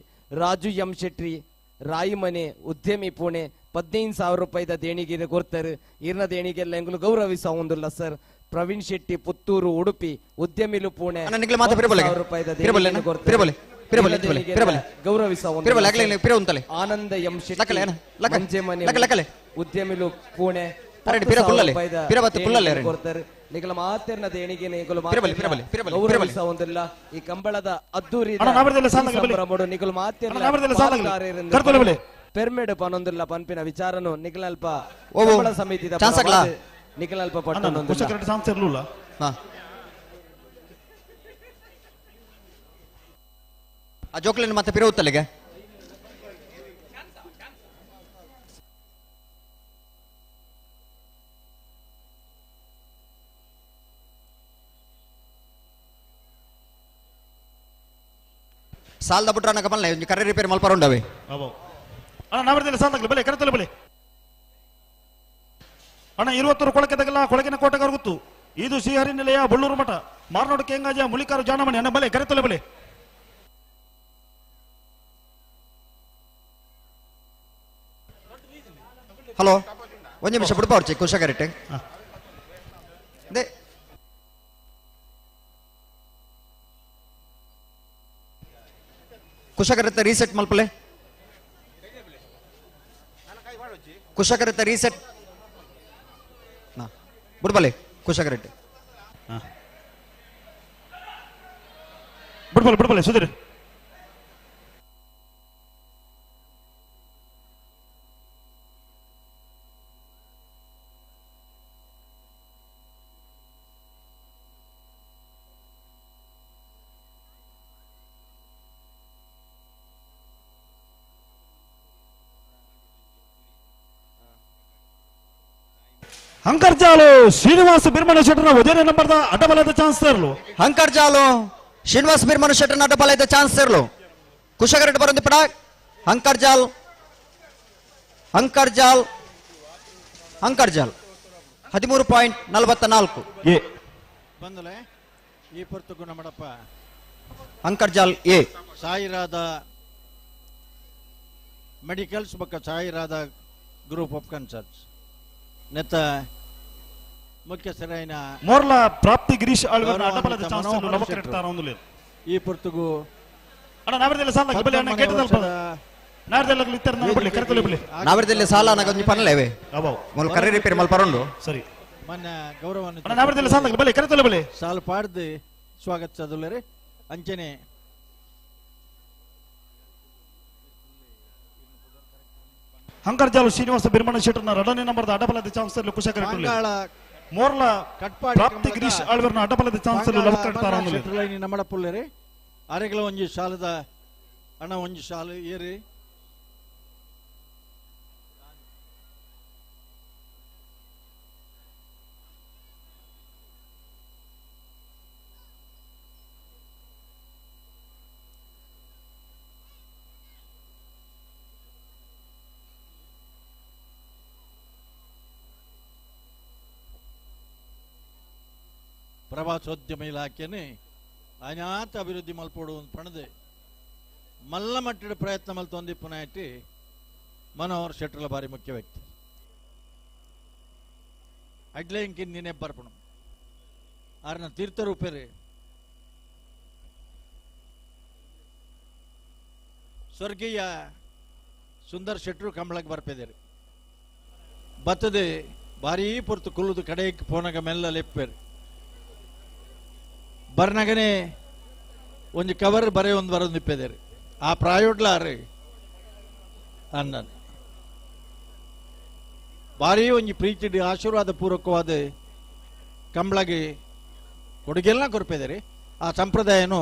ರಾಜು ಎಂ ಶೆಟ್ಟಿ ರಾಯಿಮನೆ ಉದ್ಯಮಿ ಪುಣೆ 15,000 ರೂಪಾಯಿದ ದೇಣಿಗೆಯನ್ನು ಕೊಡ್ತಾರೆ. ಈರ್ನ ದೇಣಿಗೆಲ್ಲ ಎಂಕಲು ಗೌರವಿಸ ಒಂದುಲ್ಲ ಸರ್. ಪ್ರವೀಣ್ ಶೆಟ್ಟಿ ಪುತ್ತೂರು ಉಡುಪಿ ಉದ್ಯಮಿಲು ಪುಣೆ 10,000 ರೂಪಾಯಿದ ದೇಣಿಗೆಯನ್ನು ಕೊಡ್ತಾರೆ. ಗೌರವಿಸ ಆನಂದ ಎಂ ಶೆಟ್ಟಿ ಮಂಜೆಮನೆ ಉದ್ಯಮಿಲು ಪುಣೆ ಕೊಡ್ತಾರೆ. ನಿಗಲ ಮಾತೆರ್ನ ದೇಣಿಗೆ ಗೌರವಿಸ ಒಂದಿಲ್ಲ. ಈ ಕಂಬಳದ ಅದ್ದೂರಿ ನಿಗಲು ಮಾತೆರ್ನ ಪೆರ್ಮೆಡ್ ಪನೊಂದಿಲ್ಲ ಪನ್ಪಿನ ವಿಚಾರನು ನಿಗಲಲ್ಪ ಕಂಬಳ ಸಮಿತಿದ ನಿಖಲ್ ಅಲ್ಪ ಪಟ್ಟೊಂದು
ಕುಶಕರೆಟ್ ಚಾನ್ಸ್ ಇರಲಿಲ್ಲ.
ಆ ಜೋಕ್ಲಿನ ಮತ್ತೆ ಪಿರವುತ್ತಲ್ಲಿಗೆ ಸಾಲದ ಬುಟ್ರಾನ ಕಮಲ್ನೆ ಒಂಜಿ ಕರೆ ರಿಪೇರ್ ಮಲ್ಪರುಂಡವೆ.
ಅಣ್ಣ ನಾವರ್ದಲ್ಲಿ ಸಾಲದಾಗಲಿ ಬಲೆ ಕರೆತಲೆ ಬಲೆ. ಅಣ್ಣ 20 ಕೊಳಕೆ ತಗಲ್ಲ ಕೊಳಕಿನ ಕೋಟೆಗಾರ ಗೊತ್ತು. ಇದು ಶ್ರೀಹರಿ ನಿಲಯ ಬಳ್ಳೂರು ಮಠ ಮಾರ್ನಾಡು ಕೇಂಗಾಜ ಮುಳಿಕಾರು ಜಾನಮಣಿ. ಅಣ್ಣ ಬಲೆ ಕರೆತಲೆ ಬಲೆ.
ಹಲೋ ಒಂದು ನಿಮಿಷ ಬಿಡ್ಪ ಅವ್ರು ಕುಶಕರೆಟ್ ಕುಶಕರತ್ತ ರೀಸೆಟ್ ಮಲ್ಪಲೆ. ಕುಶಕರತ್ತ ರೀಸೆಟ್ ಬಿಡ್ಬಲೆ ಕುಶಕರೆಟ್
ಬಿಡ್ಬಲೆ ಬಿಡ್ಬಲೆ ಸುಧೀರ್. ಹಂಕರ್ಜಾಲು ಶ್ರೀನಿವಾಸ ಬಿರ್ಮಣ ಶೆಟ್ಟರ್ನ ಒಜನೆ ನಂಬರ್ದ ಅಡ್ಡಬಲದ ಚಾನ್ಸ್ ಇರಲು.
ಹಂಕರ್ಜಾಲು ಶ್ರೀನಿವಾಸ ಬಿರ್ಮಣ ಶೆಟ್ಟರ್ನ ಅಡ್ಡಬಲದ ಚಾನ್ಸ್ ಇರಲು. ಕುಶಕರೆಟ್ ಬರಂದು ಪಡ ಹಂಕರ್ಜಾಲ್ ಹಂಕರ್ಜಾಲ್ ಹಂಕರ್ಜಾಲ್ 13.44
ಎ
ಬಂದಲೆ ಈ ಪೊರ್ತುಗು ನಮ್ಮಡಪ್ಪ
ಹಂಕರ್ಜಾಲ್ ಎ
ಸಾಯಿರಾದ ಮೆಡಿಕಲ್ಸ್ ಬಕ್ಕ ಸಾಯಿರಾದ group of concerns ನೆತ್ತ ಮುಖ್ಯಸ್ಥರಾಯಿನ
ಮೋರ್ಲಾ ಪ್ರಾಪ್ತಿ ಗಿರೀಶ್ ಆಳ್ವರ್ನ ಅಡ್ಡಬಲದ ಚಾನ್ಸ್ ಲವಕರೆಟ್ ತಾರೊಂದುಲೇರು.
ಈ ಪೊರ್ತುಗು
ಅಣ್ಣ ನಾವರ್ದಲ್ಲಿ ಸಾಲ ಬಲೆ ಅಣ್ಣ ಗೇಟದಲ್ಪ ನಾವರ್ದಲ್ಲಿ ಇತ್ತರ ಬಲೆ ಕರೆತಲೆ ಬಲೆ.
ನಾವರ್ದಲ್ಲಿ ಸಾಲ ನಗೊಂಜಿ ಪನ್ನಲೇವೆ ಮೊಲ ಕರೆ ರಿಪೇರ್ ಮಲ್ಪರುಂಡು.
ಸರಿ
ಮೊನ್ನೆ ಗೌರವವನ್ನು
ಅಣ್ಣ ನಾವರ್ದಲ್ಲಿ ಸಾಲ ಬಲೆ ಕರೆತಲೆ ಬಲೆ
ಸಾಲು ಪಾಡ್ದು ಸ್ವಾಗತಿಸದುಲ್ಲರೆ. ಅಂಚನೆ
ಹಂಕರ್ಜಾಲು ಶ್ರೀನಿವಾಸ ಬಿರ್ಮಣ ಶೆಟ್ಟರ್ನ ಎರಡನೇ ನಂಬರ್ದ ಅಡ್ಡಬಲದ ಚಾನ್ಸ್ ಕುಶಕರೆಟ್ ಮೋರ್ಲಾ ಪ್ರಾಪ್ತಿ ಗಿರೀಶ್ ಆಳ್ವರ್ನ ಅಡ್ಡಬಲದ ಚಾನ್ಸ್ ಲವಕರೆಟ್ ತಾರೊಂದುಲೇರು.
ನಮ್ಮಡ ಪುಲ್ಲೆರೆ ಅರೆಗಳ ಒಂಜಿ ಶಾಲದ ಅಣ್ಣ ಒಂಜಿ ಶಾಲು ಏರಿ ಪ್ರವಾಸೋದ್ಯಮ ಇಲಾಖೆನೇ ಅನಾಥ ಅಭಿವೃದ್ಧಿ ಮಲ್ಪೋಡು ಪಣದೆ ಮಲ್ಲ ಮಟ್ಟದ ಪ್ರಯತ್ನ ಮಲ್ತೊಂದಿ ಪುನಾಯಿಟಿ ಮನೋಹರ್ ಶೆಟ್ಟರ್ಲ ಬಾರಿ ಮುಖ್ಯ ವ್ಯಕ್ತಿ. ಅಡ್ಲೆ ಇಂಕಿನ್ ನೀನೆ ಬರ್ಪಣು ಆರ್ನ ತೀರ್ಥರೂಪೇರಿ ಸ್ವರ್ಗೀಯ ಸುಂದರ್ ಶೆಟ್ಟರು ಕಂಬಳಕ್ಕೆ ಬರ್ಪೇದೇರಿ ಬತ್ತದೆ ಭಾರೀ ಪೊರ್ತು ಕುಲ್ಲುದು ಕಡೆಗೆ ಪೋನಗ ಮೆಲ್ಲ ಲೆಪ್ಪೇರಿ ಬರ್ನಗನೆ ಒಂಜಿ ಕವರ್ ಬರೆ ಒಂದು ಬರೋದು ನಿಪ್ಪೆದೇರಿ ಆ ಪ್ರಾಯೋಡ್ಲಾರಿ ಅನ್ನ ಭಾರೀ ಒಂಜಿ ಪ್ರೀತಿ ಆಶೀರ್ವಾದ ಪೂರ್ವಕವಾದ ಕಂಬಳಗೆ ಕೊಡುಗೆಲ್ಲ ಕೊರ್ಪೆದೇರಿ ಆ ಸಂಪ್ರದಾಯನು